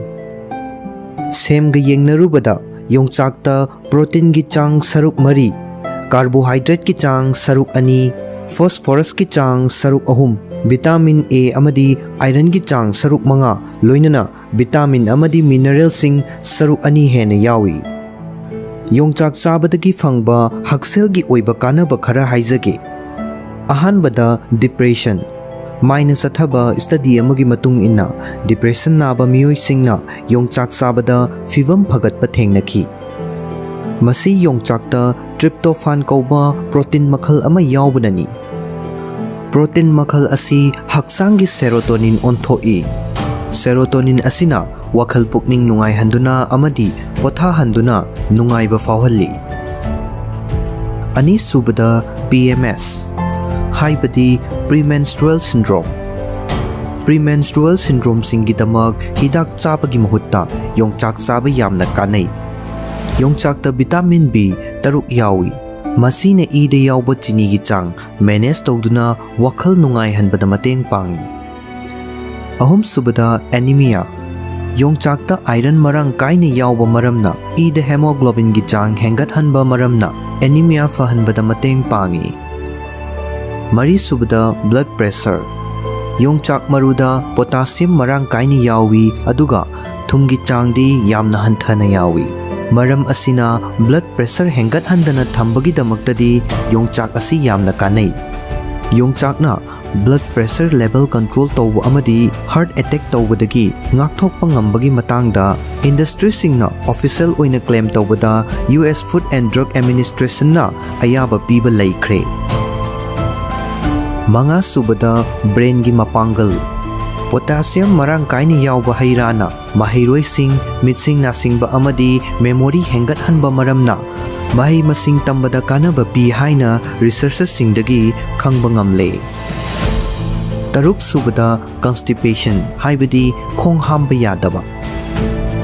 ꯁꯦꯝꯒ ꯌꯦꯡꯅꯔꯨꯕꯗ ꯌꯣꯡꯆꯥꯛꯇ ꯄ꯭ꯔꯣꯇꯤꯟꯒꯤ ꯆꯥꯡ ꯁꯔꯨꯛ ꯃꯔꯤ, ꯀꯥꯔꯕꯣꯍꯥꯏꯗ꯭ꯔꯦꯠꯀꯤ ꯆꯥꯡ ꯁꯔꯨꯛ ꯑꯅꯤ, ꯐꯣꯁꯐꯣꯔꯁꯀꯤ ꯆꯥꯡ ꯁꯔꯨꯛ ꯑꯍꯨꯝ, ꯚꯤꯇꯥꯃꯤꯟ ꯑꯦ ꯑꯃꯗꯤ ꯑꯥꯏꯔꯟꯒꯤ ꯆꯥꯡ ꯁꯔꯨꯛ ꯃꯉꯥ, ꯂꯣꯏꯅꯅ ꯚꯤꯇꯥꯃꯤꯟ ꯑꯃꯗꯤ ꯃꯤꯅꯔꯦꯜꯁꯤꯡ ꯁꯔꯨꯛ ꯑꯅꯤ ꯍꯦꯟꯅ ꯌꯥꯎꯏ꯫ ꯌꯣꯡꯆꯥꯛ ꯆꯥꯕꯗꯒꯤ ꯐꯪꯕ ꯍꯛꯁꯦꯜꯒꯤ ꯑꯣꯏꯕ ꯀꯥꯟꯅꯕ ꯈꯔ ꯍꯥꯏꯖꯒꯦ꯫ ꯑꯍꯥꯟꯕꯗ, ꯗꯤꯄ꯭ꯔꯦꯁꯟ꯫ ꯃꯥꯏꯅ ꯆꯠꯊꯕ ꯁ꯭ꯇꯗꯤ ꯑꯃꯒꯤ ꯃꯇꯨꯡ ꯏꯟꯅ, ꯗꯤꯄ꯭ꯔꯦꯁꯟ ꯅꯥꯕ ꯃꯤꯑꯣꯏꯁꯤꯡꯅ ꯌꯣꯡꯆꯥꯛ ꯆꯥꯕꯗ ꯐꯤꯚꯝ ꯐꯒꯠꯄ ꯊꯦꯡꯅꯈꯤ꯫ ꯃꯁꯤ ꯌꯣꯡꯆꯥꯛꯇ ꯇ꯭ꯔꯤꯞꯇꯣꯐꯥꯟ ꯀꯧꯕ ꯄ꯭ꯔꯣꯇꯤꯟ ꯃꯈꯜ ꯑꯃ ꯌꯥꯎꯕꯅꯅꯤ꯫ ꯄ꯭ꯔꯣꯇꯤꯟ ꯃꯈꯜ ꯑꯁꯤ ꯍꯛꯆꯥꯡꯒꯤ ꯁꯦꯔꯣꯇꯣꯅꯤꯟ ꯑꯣꯟꯊꯣꯛꯏ꯫ ꯁꯦꯔꯣꯇꯣꯅꯤꯟ ꯑꯁꯤꯅ ꯋꯥꯈꯜ ꯄꯨꯛꯅꯤꯡ ꯅꯨꯡꯉꯥꯏꯍꯟꯗꯨꯅ ꯑꯃꯗꯤ ꯄꯣꯊꯥꯍꯟꯗꯨꯅ ꯅꯨꯡꯉꯥꯏꯕ ꯐꯥꯎꯍꯜꯂꯤ꯫ ꯑꯅꯤꯁꯨꯕꯗ, ꯄꯤ ꯑꯦꯝ ꯑꯦꯁ, ꯍꯥꯏꯕꯗꯤ premenstrual syndrome꯫ Premenstrual syndromeꯁꯤꯡꯒꯤꯗꯃꯛ ꯍꯤꯗꯥꯛ ꯆꯥꯕꯒꯤ ꯃꯍꯨꯠꯇ ꯌꯣꯡꯆꯥꯛ ꯆꯥꯕ ꯌꯥꯝꯅ ꯀꯥꯟꯅꯩ꯫ ꯌꯣꯡꯆꯥꯛꯇ ꯚꯤꯇꯥꯃꯤꯟ ꯕꯤ ꯇꯔꯨꯛ ꯌꯥꯎꯏ꯫ ꯃꯁꯤꯅ ꯏꯗ ꯌꯥꯎꯕ ꯆꯤꯅꯤꯒꯤ ꯆꯥꯡ ꯃꯦꯅꯦꯖ ꯇꯧꯗꯨꯅ ꯋꯥꯈꯜ ꯅꯨꯡꯉꯥꯏꯍꯟꯕꯗ ꯃꯇꯦꯡ ꯄꯥꯡꯏ꯫ ꯑꯍꯨꯝꯁꯨꯕꯗ, ꯑꯦꯅꯤꯃꯤꯌꯥ꯫ ꯌꯣꯡꯆꯥꯛꯇ ꯑꯥꯏꯔꯟ ꯃꯔꯥꯡ ꯀꯥꯏꯅ ꯌꯥꯎꯕ ꯃꯔꯝꯅ ꯏꯗ ꯍꯦꯃꯣꯒ꯭ꯂꯣꯕꯤꯟꯒꯤ ꯆꯥꯡ ꯍꯦꯟꯒꯠꯍꯟꯕ ꯃꯔꯝꯅ ꯑꯦꯅꯤꯃꯤꯌꯥ ꯐꯍꯟꯕꯗ ꯃꯇꯦꯡ ꯄꯥꯡꯏ꯫ ꯃꯔꯤꯁꯨꯕꯗ, ꯕ꯭ꯂꯗ ꯄ꯭ꯔꯦꯁꯔ꯫ ꯌꯣꯡꯆꯥꯛ ꯃꯔꯨꯗ ꯄꯣꯇꯥꯁꯤꯌꯝ ꯃꯔꯥꯡ ꯀꯥꯏꯅ ꯌꯥꯎꯏ, ꯑꯗꯨꯒ ꯊꯨꯝꯒꯤ ꯆꯥꯡꯗꯤ ꯌꯥꯝꯅ ꯍꯟꯊꯅ ꯌꯥꯎꯏ꯫ ꯃꯔꯝ ꯑꯁꯤꯅ ꯕ꯭ꯂꯗ ꯄ꯭ꯔꯦꯁꯔ ꯍꯦꯟꯒꯠꯍꯟꯗꯅ ꯊꯝꯕꯒꯤꯗꯃꯛꯇꯗꯤ ꯌꯣꯡꯆꯥꯛ ꯑꯁꯤ ꯌꯥꯝꯅ ꯀꯥꯟꯅꯩ꯫ ꯌꯣꯡꯆꯥꯛꯅ blood pressure level control ꯇꯧꯕ ꯑꯃꯗꯤ heart attack ꯇꯧꯕꯗꯒꯤ ꯉꯥꯛꯊꯣꯛꯄ ꯉꯝꯕꯒꯤ ꯃꯇꯥꯡꯗ industryꯁꯤꯡꯅ official ꯑꯣꯏꯅ claim ꯇꯧꯕꯗ U S Food and Drug Administrationꯅ ꯑꯌꯥꯕ ꯄꯤꯕ ꯂꯩꯈ꯭ꯔꯦ꯫ ꯃꯉꯥ ꯁꯨꯕꯗ, brainꯒꯤ ꯃꯄꯥꯡꯒꯜ꯫ Potassium ꯃꯔꯥꯡ ꯀꯥꯏꯅ ꯌꯥꯎꯕ ꯍꯩ ꯔꯥꯅ ꯃꯍꯩꯔꯣꯏꯁꯤꯡ, ꯃꯤꯠꯁꯤꯡ ꯅꯥꯁꯤꯡꯕ ꯑꯃꯗꯤ memory ꯍꯦꯟꯒꯠꯍꯟꯕ ꯃꯔꯝꯅ ꯃꯍꯩ ꯃꯁꯤꯡ ꯇꯝꯕꯗ ꯀꯥꯟꯅꯕ ꯄꯤ ꯍꯥꯏꯅ researchꯁꯤꯡꯗꯒꯤ ꯈꯪꯕ ꯉꯝꯂꯦ꯫ ꯇꯔꯨꯛ ꯁꯨꯕꯗ, constipation ꯍꯥꯏꯕꯗꯤ ꯈꯣꯡ ꯍꯥꯝꯕ ꯌꯥꯗꯕ꯫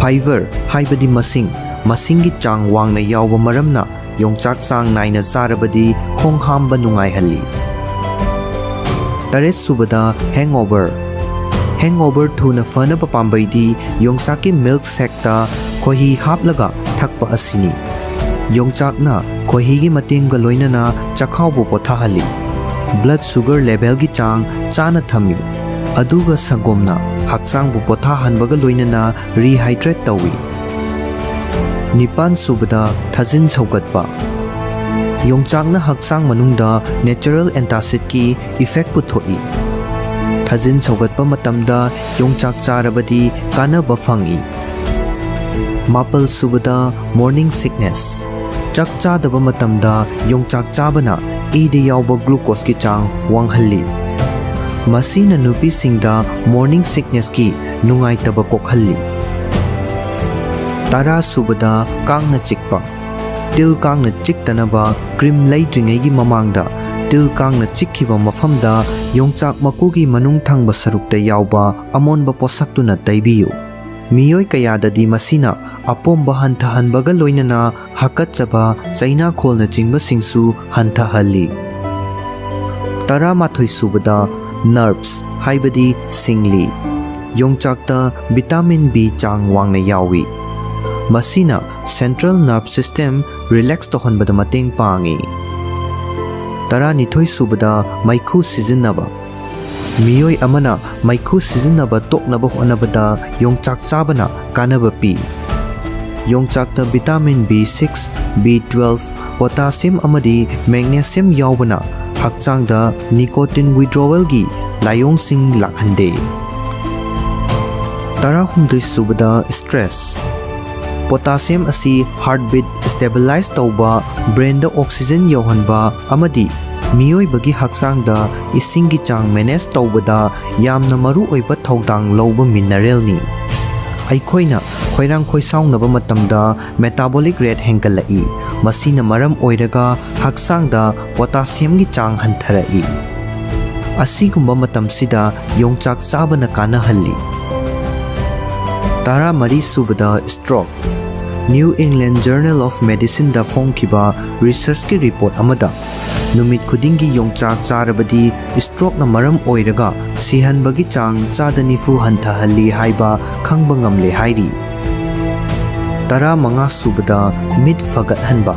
Fiber ꯍꯥꯏꯕꯗꯤ ꯃꯁꯤꯡ, ꯃꯁꯤꯡꯒꯤ ꯆꯥꯡ ꯋꯥꯡꯅ ꯌꯥꯎꯕ ꯃꯔꯝꯅ ꯌꯣꯡꯆꯥꯛ ꯆꯥꯡ ꯅꯥꯏꯅ ꯆꯥꯔꯕꯗꯤ ꯈꯣꯡ ꯍꯥꯝꯕ ꯅꯨꯡꯉꯥꯏꯍꯜꯂꯤ꯫ ꯇꯔꯦꯠ ꯁꯨꯕꯗ, hangover꯫ Hangover ꯊꯨꯅ ꯐꯅꯕ ꯄꯥꯝꯕꯩꯗꯤ ꯌꯣꯡꯆꯥꯛꯀꯤ milk shakeꯇ ꯈꯣꯏꯍꯤ ꯍꯥꯞꯂꯒ ꯊꯛꯄ ꯑꯁꯤꯅꯤ꯫ ꯌꯣꯡꯆꯥꯛꯅ ꯈꯣꯏꯍꯤꯒꯤ ꯃꯇꯦꯡꯒ ꯂꯣꯏꯅꯅ ꯆꯈꯥꯎꯕꯨ ꯄꯣꯊꯥꯍꯜꯂꯤ, blood sugar levelꯒꯤ ꯆꯥꯡ ꯆꯥꯅ ꯊꯝꯃꯤ, ꯑꯗꯨꯒ ꯁꯪꯒꯣꯝꯅ ꯍꯛꯆꯥꯡꯕꯨ ꯄꯣꯊꯥꯍꯟꯕꯒ ꯂꯣꯏꯅꯅ rehydrate ꯇꯧꯏ꯫ ꯅꯤꯄꯥꯟ ꯁꯨꯕꯗ, ꯊꯥꯖꯤꯟ ꯁꯧꯒꯠꯄ꯫ ꯌꯣꯡꯆꯥꯛꯅ ꯍꯛꯆꯥꯡ ꯃꯅꯨꯡꯗ natural antacidꯀꯤ effect ꯄꯨꯊꯣꯛꯏ꯫ ꯊꯥꯖꯤꯟ ꯁꯧꯒꯠꯄ ꯃꯇꯝꯗ ꯌꯣꯡꯆꯥꯛ ꯆꯥꯔꯕꯗꯤ ꯀꯥꯟꯅꯕ ꯐꯪꯏ꯫ ꯃꯥꯄꯜ ꯁꯨꯕꯗ, morning sickness꯫ ꯆꯥꯛ ꯆꯥꯗꯕ ꯃꯇꯝꯗ ꯌꯣꯡꯆꯥꯛ ꯆꯥꯕꯅ ꯏꯗ ꯌꯥꯎꯕ glucoseꯀꯤ ꯆꯥꯡ ꯋꯥꯡꯍꯜꯂꯤ꯫ ꯃꯁꯤꯅ ꯅꯨꯄꯤꯁꯤꯡꯗ morning sicknessꯀꯤ ꯅꯨꯡꯉꯥꯏꯇꯕ ꯀꯣꯛꯍꯜꯂꯤ꯫ ꯇꯔꯥ ꯁꯨꯕꯗ, ꯀꯥꯡꯅ ꯆꯤꯛꯄ꯫ ꯇꯤꯜ ꯀꯥꯡꯅ ꯆꯤꯛꯇꯅꯕ cream ꯂꯩꯗ꯭ꯔꯤꯉꯩꯒꯤ ꯃꯃꯥꯡꯗ ꯇꯤꯜ ꯀꯥꯡꯅ ꯆꯤꯛꯈꯤꯕ ꯃꯐꯝꯗ ꯌꯣꯡꯆꯥꯛ ꯃꯀꯨꯒꯤ ꯃꯅꯨꯡ ꯊꯪꯕ ꯁꯔꯨꯛꯇ ꯌꯥꯎꯕ ꯑꯃꯣꯟꯕ ꯄꯣꯠꯁꯛꯇꯨꯅ ꯇꯩꯕꯤꯌꯨ꯫ ꯃꯤꯑꯣꯏ ꯀꯌꯥꯗꯗꯤ ꯃꯁꯤꯅ ꯑꯄꯣꯝꯕ ꯍꯟꯊꯍꯟꯕꯒ ꯂꯣꯏꯅꯅ ꯍꯥꯀꯠꯆꯕ, ꯆꯩꯅꯥꯈꯣꯜꯅꯆꯤꯡꯕꯁꯤꯡꯁꯨ ꯍꯟꯊꯍꯜꯂꯤ꯫ ꯇꯔꯥꯃꯥꯊꯣꯏ ꯁꯨꯕꯗ, nerves ꯍꯥꯏꯕꯗꯤ ꯁꯤꯡꯂꯤ꯫ ꯌꯣꯡꯆꯥꯛꯇ vitamin B ꯆꯥꯡ ꯋꯥꯡꯅ ꯌꯥꯎꯏ꯫ ꯃꯁꯤꯅ central nerve system relax ꯇꯧꯍꯟꯕꯗ ꯃꯇꯦꯡ ꯄꯥꯡꯏ꯫ ꯇꯔꯥꯅꯤꯊꯣꯏ ꯁꯨꯕꯗ, ꯃꯩꯈꯨ ꯁꯤꯖꯤꯟꯅꯕ꯫ ꯃꯤꯑꯣꯏ ꯑꯃꯅ ꯃꯩꯈꯨ ꯁꯤꯖꯤꯟꯅꯕ ꯇꯣꯛꯅꯕ ꯍꯣꯠꯅꯕꯗ ꯌꯣꯡꯆꯥꯛ ꯆꯥꯕꯅ ꯀꯥꯟꯅꯕ ꯄꯤ꯫ ꯌꯣꯡꯆꯥꯛꯇ vitamin B six, B twelve, potassium ꯑꯃꯗꯤ magnesium ꯌꯥꯎꯕꯅ ꯍꯛꯆꯥꯡꯗ nicotine withdrawalꯒꯤ ꯂꯥꯏꯑꯣꯡꯁꯤꯡ ꯂꯥꯛꯍꯟꯗꯦ꯫ ꯇꯔꯥꯍꯨꯝꯗꯣꯏ ꯁꯨꯕꯗ stress꯫ Potassium ꯑꯁꯤ heartbeat stabilize ꯇꯧꯕ, brainꯗ oxygen ꯌꯧꯍꯟꯕ ꯑꯃꯗꯤ ꯃꯤꯑꯣꯏꯕꯒꯤ ꯍꯛꯆꯥꯡꯗ ꯏꯁꯤꯡꯒꯤ ꯆꯥꯡ manage ꯇꯧꯕꯗ ꯌꯥꯝꯅ ꯃꯔꯨ ꯑꯣꯏꯕ ꯊꯧꯗꯥꯡ ꯂꯧꯕ mineralꯅꯤ꯫ ꯑꯩꯈꯣꯏꯅ ꯈꯣꯏꯔꯥꯡ ꯈꯣꯏꯁꯥꯎꯅꯕ ꯃꯇꯝꯗ metabolic rate ꯍꯦꯟꯒꯠꯂꯛꯏ, ꯃꯁꯤꯅ ꯃꯔꯝ ꯑꯣꯏꯔꯒ ꯍꯛꯆꯥꯡꯗ potassiumꯒꯤ ꯆꯥꯡ ꯍꯟꯊꯔꯛꯏ꯫ ꯑꯁꯤꯒꯨꯝꯕ ꯃꯇꯝꯁꯤꯗ ꯌꯣꯡꯆꯥꯛ ꯆꯥꯕꯅ ꯀꯥꯟꯅꯍꯜꯂꯤ꯫ ꯇꯔꯥꯃꯔꯤ ꯁꯨꯕꯗ stroke꯫ New England Journal of Medicineꯗ ꯐꯣꯡꯈꯤꯕ researchꯀꯤ report ꯑꯃꯗ ꯅꯨꯃꯤꯠ ꯈꯨꯗꯤꯡꯒꯤ ꯌꯣꯡꯆꯥꯛ ꯆꯥꯔꯕꯗꯤ strokeꯅ ꯃꯔꯝ ꯑꯣꯏꯔꯒ ꯁꯤꯍꯟꯕꯒꯤ ꯆꯥꯡ ꯆꯥꯗ ꯅꯤꯐꯨ ꯍꯟꯊꯍꯜꯂꯤ ꯍꯥꯏꯕ ꯈꯪꯕ ꯉꯝꯂꯦ ꯍꯥꯏꯔꯤ꯫ ꯇꯔꯥꯃꯉꯥ ꯁꯨꯕꯗ ꯃꯤꯠ ꯐꯒꯠꯍꯟꯕ꯫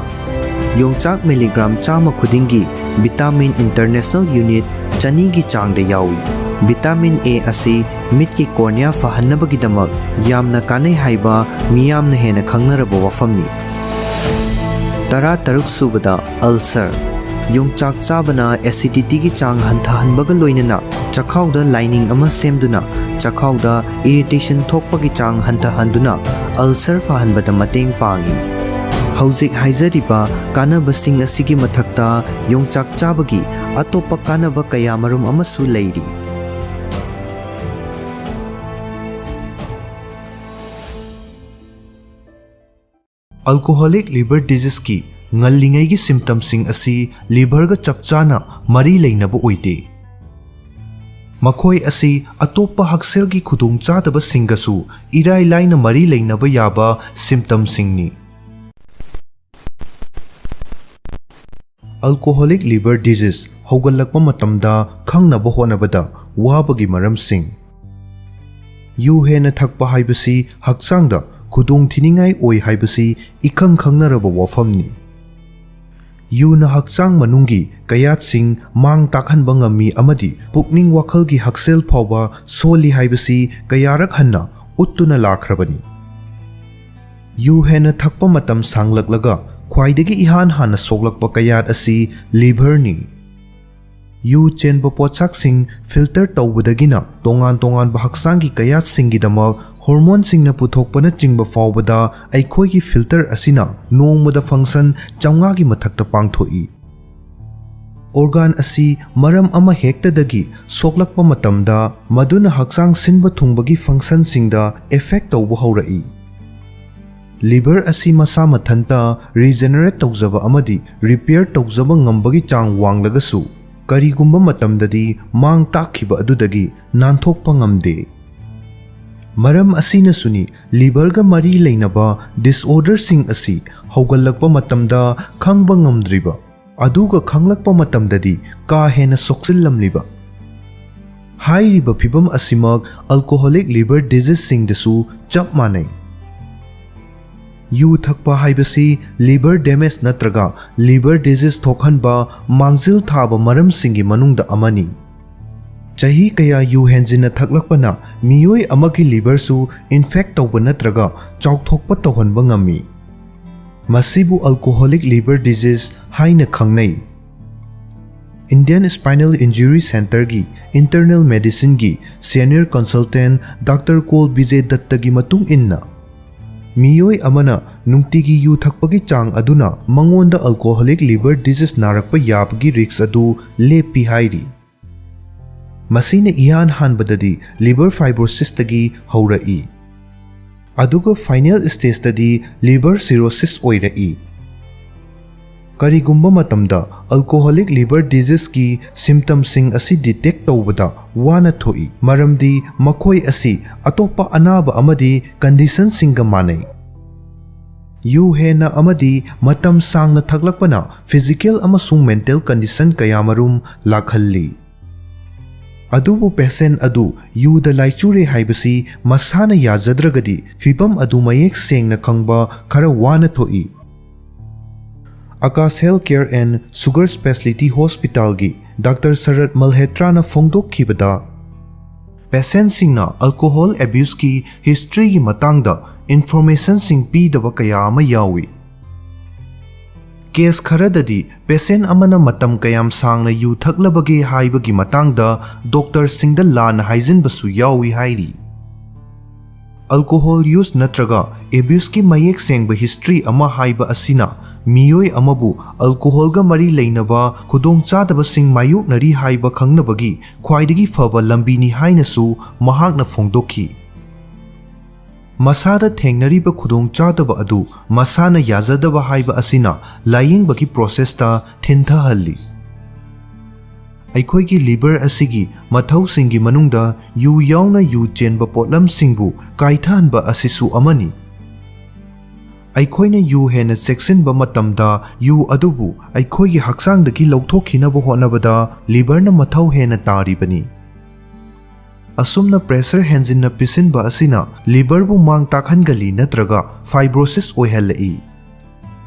ꯌꯣꯡꯆꯥꯛ milligram ꯆꯥꯝꯃ ꯈꯨꯗꯤꯡꯒꯤ vitamin international unit ꯆꯅꯤꯒꯤ ꯆꯥꯡꯗ ꯌꯥꯎꯏ꯫ Vitamin A ꯑꯁꯤ ꯃꯤꯠꯀꯤ cornea ꯐꯍꯟꯅꯕꯒꯤꯗꯃꯛ ꯌꯥꯝꯅ ꯀꯥꯟꯅꯩ ꯍꯥꯏꯕ ꯃꯤꯌꯥꯝꯅ ꯍꯦꯟꯅ ꯈꯪꯅꯔꯕ ꯋꯥꯐꯝꯅꯤ꯫ ꯇꯔꯥꯇꯔꯨꯛ ꯁꯨꯕꯗ ulcer꯫ ꯌꯣꯡꯆꯥꯛ ꯆꯥꯕꯅ acidityꯒꯤ ꯆꯥꯡ ꯍꯟꯊꯍꯟꯕꯒ ꯂꯣꯏꯅꯅ ꯆꯈꯥꯎꯗ lining ꯑꯃ ꯁꯦꯝꯗꯨꯅ ꯆꯈꯥꯎꯗ irritation ꯊꯣꯛꯄꯒꯤ ꯆꯥꯡ ꯍꯟꯊꯍꯟꯗꯨꯅ ulcer ꯐꯍꯟꯕꯗ ꯃꯇꯦꯡ ꯄꯥꯡꯏ꯫ ꯍꯧꯖꯤꯛ ꯍꯥꯏꯖꯔꯤꯕ ꯀꯥꯟꯅꯕꯁꯤꯡ ꯑꯁꯤꯒꯤ ꯃꯊꯛꯇ ꯌꯣꯡꯆꯥꯛ ꯆꯥꯕꯒꯤ ꯑꯇꯣꯞꯄ ꯀꯥꯟꯅꯕ ꯀꯌꯥꯃꯔꯨꯝ ꯑꯃꯁꯨ ꯂꯩꯔꯤ꯫ Alcoholic liver diseaseꯀꯤ ꯉꯜꯂꯤꯉꯩꯒꯤ symptomꯁꯤꯡ ꯑꯁꯤ liverꯒ ꯆꯞ ꯆꯥꯅ ꯃꯔꯤ ꯂꯩꯅꯕ ꯑꯣꯏꯗꯦ꯫ ꯃꯈꯣꯏ ꯑꯁꯤ ꯑꯇꯣꯞꯄ ꯍꯛꯁꯦꯜꯒꯤ ꯈꯨꯗꯣꯡꯆꯥꯗꯕꯁꯤꯡꯒꯁꯨ ꯏꯔꯥꯏ ꯂꯥꯏꯅ ꯃꯔꯤ ꯂꯩꯅꯕ ꯌꯥꯕ symptomꯁꯤꯡꯅꯤ꯫ Alcoholic liver disease ꯍꯧꯒꯠꯂꯛꯄ ꯃꯇꯝꯗ ꯈꯪꯅꯕ ꯍꯣꯠꯅꯕꯗ ꯋꯥꯕꯒꯤ ꯃꯔꯝꯁꯤꯡ꯫ ꯌꯨ ꯍꯦꯟꯅ ꯊꯛꯄ ꯍꯥꯏꯕꯁꯤ ꯍꯛꯆꯥꯡꯗ ꯈꯨꯗꯣꯡꯊꯤꯅꯤꯡꯉꯥꯏ ꯑꯣꯏ ꯍꯥꯏꯕꯁꯤ ꯏꯈꯪ ꯈꯪꯅꯔꯕ ꯋꯥꯐꯝꯅꯤ꯫ ꯌꯨꯅ ꯍꯛꯆꯥꯡ ꯃꯅꯨꯡꯒꯤ ꯀꯌꯥꯠꯁꯤꯡ ꯃꯥꯡ ꯇꯥꯛꯍꯟꯕ ꯉꯝꯃꯤ ꯑꯃꯗꯤ ꯄꯨꯛꯅꯤꯡ ꯋꯥꯈꯜꯒꯤ ꯍꯛꯁꯦꯜ ꯐꯥꯎꯕ ꯁꯣꯜꯂꯤ ꯍꯥꯏꯕꯁꯤ ꯀꯌꯥꯔꯛ ꯍꯟꯅ ꯎꯠꯇꯨꯅ ꯂꯥꯛꯈ꯭ꯔꯕꯅꯤ꯫ ꯌꯨ ꯍꯦꯟꯅ ꯊꯛꯄ ꯃꯇꯝ ꯁꯥꯡꯂꯛꯂꯒ ꯈ꯭ꯋꯥꯏꯗꯒꯤ ꯏꯍꯥꯟ ꯍꯥꯟꯅ ꯁꯣꯛꯂꯛꯄ ꯀꯌꯥꯠ ꯑꯁꯤ liverꯅꯤ꯫ ꯌꯨ ꯆꯦꯟꯕ ꯄꯣꯠꯁꯛꯁꯤꯡ ꯐꯤꯜꯇꯔ ꯇꯧꯕꯗꯒꯤꯅ ꯇꯣꯉꯥꯟ ꯇꯣꯉꯥꯟꯕ ꯍꯛꯆꯥꯡꯒꯤ ꯀꯌꯥꯠꯁꯤꯡꯒꯤꯗꯃꯛ ꯍꯣꯔꯃꯣꯟꯁꯤꯡꯅ ꯄꯨꯊꯣꯛꯄꯅꯆꯤꯡꯕ ꯐꯥꯎꯕꯗ ꯑꯩꯈꯣꯏꯒꯤ ꯐꯤꯜꯇꯔ ꯑꯁꯤꯅ ꯅꯣꯡꯃꯗ ꯐꯪꯁꯟ ꯆꯥꯝꯃꯉꯥꯒꯤ ꯃꯊꯛꯇ ꯄꯥꯡꯊꯣꯛꯏ꯫ ꯑꯣꯔꯒꯥꯟ ꯑꯁꯤ ꯃꯔꯝ ꯑꯃ ꯍꯦꯛꯇꯗꯒꯤ ꯁꯣꯛꯂꯛꯄ ꯃꯇꯝꯗ ꯃꯗꯨꯅ ꯍꯛꯆꯥꯡ ꯁꯤꯟꯕ ꯊꯨꯡꯕꯒꯤ ꯐꯪꯁꯟꯁꯤꯡꯗ ꯑꯦꯐꯦꯛ ꯇꯧꯕ ꯍꯧꯔꯛꯏ꯫ ꯂꯤꯚꯔ ꯑꯁꯤ ꯃꯁꯥ ꯃꯊꯟꯇ ꯔꯤꯖꯦꯅꯔꯦꯠ ꯇꯧꯖꯕ ꯑꯃꯗꯤ ꯔꯤꯄꯤꯌꯔ ꯇꯧꯖꯕ ꯉꯝꯕꯒꯤ ꯆꯥꯡ ꯋꯥꯡꯂꯒꯁꯨ, ꯀꯔꯤꯒꯨꯝꯕ ꯃꯇꯝꯗꯗꯤ ꯃꯥꯡ ꯇꯥꯛꯈꯤꯕ ꯑꯗꯨꯗꯒꯤ ꯅꯥꯟꯊꯣꯛꯄ ꯉꯝꯗꯦ꯫ ꯃꯔꯝ ꯑꯁꯤꯅꯁꯨꯅꯤ ꯂꯤꯚꯔꯒ ꯃꯔꯤ ꯂꯩꯅꯕ ꯗꯤꯁꯑꯣꯔꯗꯔꯁꯤꯡ ꯑꯁꯤ ꯍꯧꯒꯠꯂꯛꯄ ꯃꯇꯝꯗ ꯈꯪꯕ ꯉꯝꯗ꯭ꯔꯤꯕ, ꯑꯗꯨꯒ ꯈꯪꯂꯛꯄ ꯃꯇꯝꯗꯗꯤ ꯀꯥ ꯍꯦꯟꯅ ꯁꯣꯛꯆꯤꯜꯂꯝꯂꯤꯕ꯫ ꯍꯥꯏꯔꯤꯕ ꯐꯤꯚꯝ ꯑꯁꯤꯃꯛ ꯑꯜꯀꯣꯍꯣꯂꯤꯛ ꯂꯤꯚꯔ ꯗꯤꯖꯤꯖꯁꯤꯡꯗꯁꯨ ꯆꯞ ꯃꯥꯟꯅꯩ꯫ ꯌꯨ ꯊꯛꯄ ꯍꯥꯏꯕꯁꯤ ꯂꯤꯚꯔ ꯗꯦꯃꯦꯖ ꯅꯠꯇ꯭ꯔꯒ ꯂꯤꯚꯔ ꯗꯤꯖꯤꯖ ꯊꯣꯛꯍꯟꯕ ꯃꯥꯡꯖꯤꯜ ꯊꯥꯕ ꯃꯔꯝꯁꯤꯡꯒꯤ ꯃꯅꯨꯡꯗ ꯑꯃꯅꯤ꯫ ꯆꯍꯤ ꯀꯌꯥ ꯌꯨ ꯍꯦꯟꯖꯤꯟꯅ ꯊꯛꯂꯛꯄꯅ ꯃꯤꯑꯣꯏ ꯑꯃꯒꯤ ꯂꯤꯚꯔꯁꯨ ꯏꯟꯐꯦꯛ ꯇꯧꯕ ꯅꯠꯇ꯭ꯔꯒ ꯆꯥꯎꯊꯣꯛꯄ ꯇꯧꯍꯟꯕ ꯉꯝꯃꯤ꯫ ꯃꯁꯤꯕꯨ ꯑꯜꯀꯣꯍꯣꯂꯤꯛ ꯂꯤꯚꯔ ꯗꯤꯖꯤꯖ ꯍꯥꯏꯅ ꯈꯪꯅꯩ꯫ ꯏꯟꯗꯤꯌꯟ ꯁ꯭ꯄꯥꯏꯅꯦꯜ ꯏꯟꯖꯨꯔꯤ ꯁꯦꯟꯇꯔꯒꯤ ꯏꯟꯇꯔꯅꯦꯜ ꯃꯦꯗꯤꯁꯤꯟꯒꯤ senior consultant doctor Col Bijay ꯗꯠꯇꯒꯤ ꯃꯇꯨꯡ ꯏꯟꯅ, ꯃꯤꯑꯣꯏ ꯑꯃꯅ ꯅꯨꯡꯇꯤꯒꯤ ꯌꯨ ꯊꯛꯄꯒꯤ ꯆꯥꯡ ꯑꯗꯨꯅ ꯃꯉꯣꯟꯗ ꯑꯜꯀꯣꯍꯣꯂꯤꯛ ꯂꯤꯚꯔ ꯗꯤꯖꯤꯖ ꯅꯥꯔꯛꯄ ꯌꯥꯕꯒꯤ ꯔꯤꯁ꯭ꯛ ꯑꯗꯨ ꯂꯦꯞꯄꯤ ꯍꯥꯏꯔꯤ꯫ ꯃꯁꯤꯅ ꯏꯍꯥꯟ ꯍꯥꯟꯕꯗꯗꯤ ꯂꯤꯚꯔ ꯐꯥꯏꯕ꯭ꯔꯣꯁꯤꯁꯇꯒꯤ ꯍꯧꯔꯛꯏ, ꯑꯗꯨꯒ ꯐꯥꯏꯅꯦꯜ ꯁ꯭ꯇꯦꯖꯇꯗꯤ ꯂꯤꯚꯔ ꯁꯤꯔꯣꯁꯤꯁ ꯑꯣꯏꯔꯛꯏ꯫ ꯀꯔꯤꯒꯨꯝꯕ ꯃꯇꯝꯗ ꯑꯜꯀꯣꯍꯣꯂꯤꯛ ꯂꯤꯚꯔ ꯗꯤꯖꯤꯖꯀꯤ ꯁꯤꯝꯇꯝꯁꯤꯡ ꯑꯁꯤ ꯗꯤꯇꯦꯛ ꯇꯧꯕꯗ ꯋꯥꯅ ꯊꯣꯛꯏ, ꯃꯔꯝꯗꯤ ꯃꯈꯣꯏ ꯑꯁꯤ ꯑꯇꯣꯞꯄ ꯑꯅꯥꯕ ꯑꯃꯗꯤ ꯀꯟꯗꯤꯁꯟꯁꯤꯡꯒ ꯃꯥꯟꯅꯩ꯫ ꯌꯨ ꯍꯦꯟꯅ ꯑꯃꯗꯤ ꯃꯇꯝ ꯁꯥꯡꯅ ꯊꯛꯂꯛꯄꯅ ꯐꯤꯖꯤꯀꯦꯜ ꯑꯃꯁꯨꯡ ꯃꯦꯟꯇꯦꯜ ꯀꯟꯗꯤꯁꯟ ꯀꯌꯥꯃꯔꯨꯝ ꯂꯥꯛꯍꯜꯂꯤ꯫ ꯑꯗꯨꯕꯨ ꯄꯦꯁꯦꯟ ꯑꯗꯨ ꯌꯨꯗ ꯂꯥꯏꯆꯨꯔꯦ ꯍꯥꯏꯕꯁꯤ ꯃꯁꯥꯅ ꯌꯥꯖꯗ꯭ꯔꯒꯗꯤ ꯐꯤꯚꯝ ꯑꯗꯨ ꯃꯌꯦꯛ ꯁꯦꯡꯅ ꯈꯪꯕ ꯈꯔ ꯋꯥꯅ ꯊꯣꯛꯏ꯫ Akash health care and sugar speciality ꯍꯣꯁꯄꯤꯇꯥꯜꯒꯤ ꯗꯥꯛꯇꯔ ꯁꯔꯠ ꯃꯜꯍꯦꯇ꯭ꯔꯥꯅ ꯐꯣꯡꯗꯣꯛꯈꯤꯕꯗ, ꯄꯦꯁꯦꯟꯁꯤꯡꯅ ꯑꯜꯀꯣꯍꯣꯜ ꯑꯦꯕ꯭ꯌꯨꯁꯀꯤ ꯍꯤꯁꯇ꯭ꯔꯤꯒꯤ ꯃꯇꯥꯡꯗ ꯏꯟꯐꯣꯔꯃꯦꯁꯟꯁꯤꯡ ꯄꯤꯗꯕ ꯀꯌꯥ ꯑꯃ ꯌꯥꯎꯏ꯫ ꯀꯦꯁ ꯈꯔꯗꯗꯤ ꯄꯦꯁꯦꯟ ꯑꯃꯅ ꯃꯇꯝ ꯀꯌꯥꯝ ꯁꯥꯡꯅ ꯌꯨ ꯊꯛꯂꯕꯒꯦ ꯍꯥꯏꯕꯒꯤ ꯃꯇꯥꯡꯗ ꯗꯣꯛꯇꯔꯁꯤꯡꯗ ꯂꯥꯟꯅ ꯍꯥꯏꯖꯤꯟꯕꯁꯨ ꯌꯥꯎꯏ ꯍꯥꯏꯔꯤ꯫ ꯑꯜꯀꯣꯍꯣꯜ ꯌꯨꯁ ꯅꯠꯇ꯭ꯔꯒ ꯑꯦꯕ꯭ꯌꯨꯁꯀꯤ ꯃꯌꯦꯛ ꯁꯦꯡꯕ ꯍꯤꯁꯇ꯭ꯔꯤ ꯑꯃ ꯍꯥꯏꯕ ꯑꯁꯤꯅ ꯃꯤꯑꯣꯏ ꯑꯃꯕꯨ ꯑꯜꯀꯣꯍꯣꯜꯒ ꯃꯔꯤ ꯂꯩꯅꯕ ꯈꯨꯗꯣꯡꯆꯥꯗꯕꯁꯤꯡ ꯃꯥꯌꯣꯛꯅꯔꯤ ꯍꯥꯏꯕ ꯈꯪꯅꯕꯒꯤ ꯈ꯭ꯋꯥꯏꯗꯒꯤ ꯐꯕ ꯂꯝꯕꯤꯅꯤ ꯍꯥꯏꯅꯁꯨ ꯃꯍꯥꯛꯅ ꯐꯣꯡꯗꯣꯛꯈꯤ꯫ ꯃꯁꯥꯗ ꯊꯦꯡꯅꯔꯤꯕ ꯈꯨꯗꯣꯡꯆꯥꯗꯕ ꯑꯗꯨ ꯃꯁꯥꯅ ꯌꯥꯖꯗꯕ ꯍꯥꯏꯕ ꯑꯁꯤꯅ ꯂꯥꯌꯦꯡꯕꯒꯤ ꯄ꯭ꯔꯣꯁꯦꯁꯇ ꯊꯤꯟꯊꯍꯜꯂꯤ꯫ ꯑꯩꯈꯣꯏꯒꯤ ꯂꯤꯚꯔ ꯑꯁꯤꯒꯤ ꯃꯊꯧꯁꯤꯡꯒꯤ ꯃꯅꯨꯡꯗ ꯌꯨ ꯌꯥꯎꯅ ꯌꯨ ꯆꯦꯟꯕ ꯄꯣꯠꯂꯝꯁꯤꯡꯕꯨ ꯀꯥꯏꯊꯍꯟꯕ ꯑꯁꯤꯁꯨ ꯑꯃꯅꯤ꯫ ꯑꯩꯈꯣꯏꯅ ꯌꯨ ꯍꯦꯟꯅ ꯆꯦꯛꯁꯤꯟꯕ ꯃꯇꯝꯗ ꯌꯨ ꯑꯗꯨꯕꯨ ꯑꯩꯈꯣꯏꯒꯤ ꯍꯛꯆꯥꯡꯗꯒꯤ ꯂꯧꯊꯣꯛꯈꯤꯅꯕ ꯍꯣꯠꯅꯕꯗ ꯂꯤꯚꯔꯅ ꯃꯊꯧ ꯍꯦꯟꯅ ꯇꯥꯔꯤꯕꯅꯤ꯫ ꯑꯁꯨꯝꯅ ꯄ꯭ꯔꯦꯁꯔ ꯍꯦꯟꯖꯤꯟꯅ ꯄꯤꯁꯤꯟꯕ ꯑꯁꯤꯅ ꯂꯤꯚꯔꯕꯨ ꯃꯥꯡ ꯇꯥꯛꯍꯟꯒꯜꯂꯤ ꯅꯠꯇ꯭ꯔꯒ ꯐꯥꯏꯕ꯭ꯔꯣꯁꯤꯁ ꯑꯣꯏꯍꯜꯂꯛꯏ꯫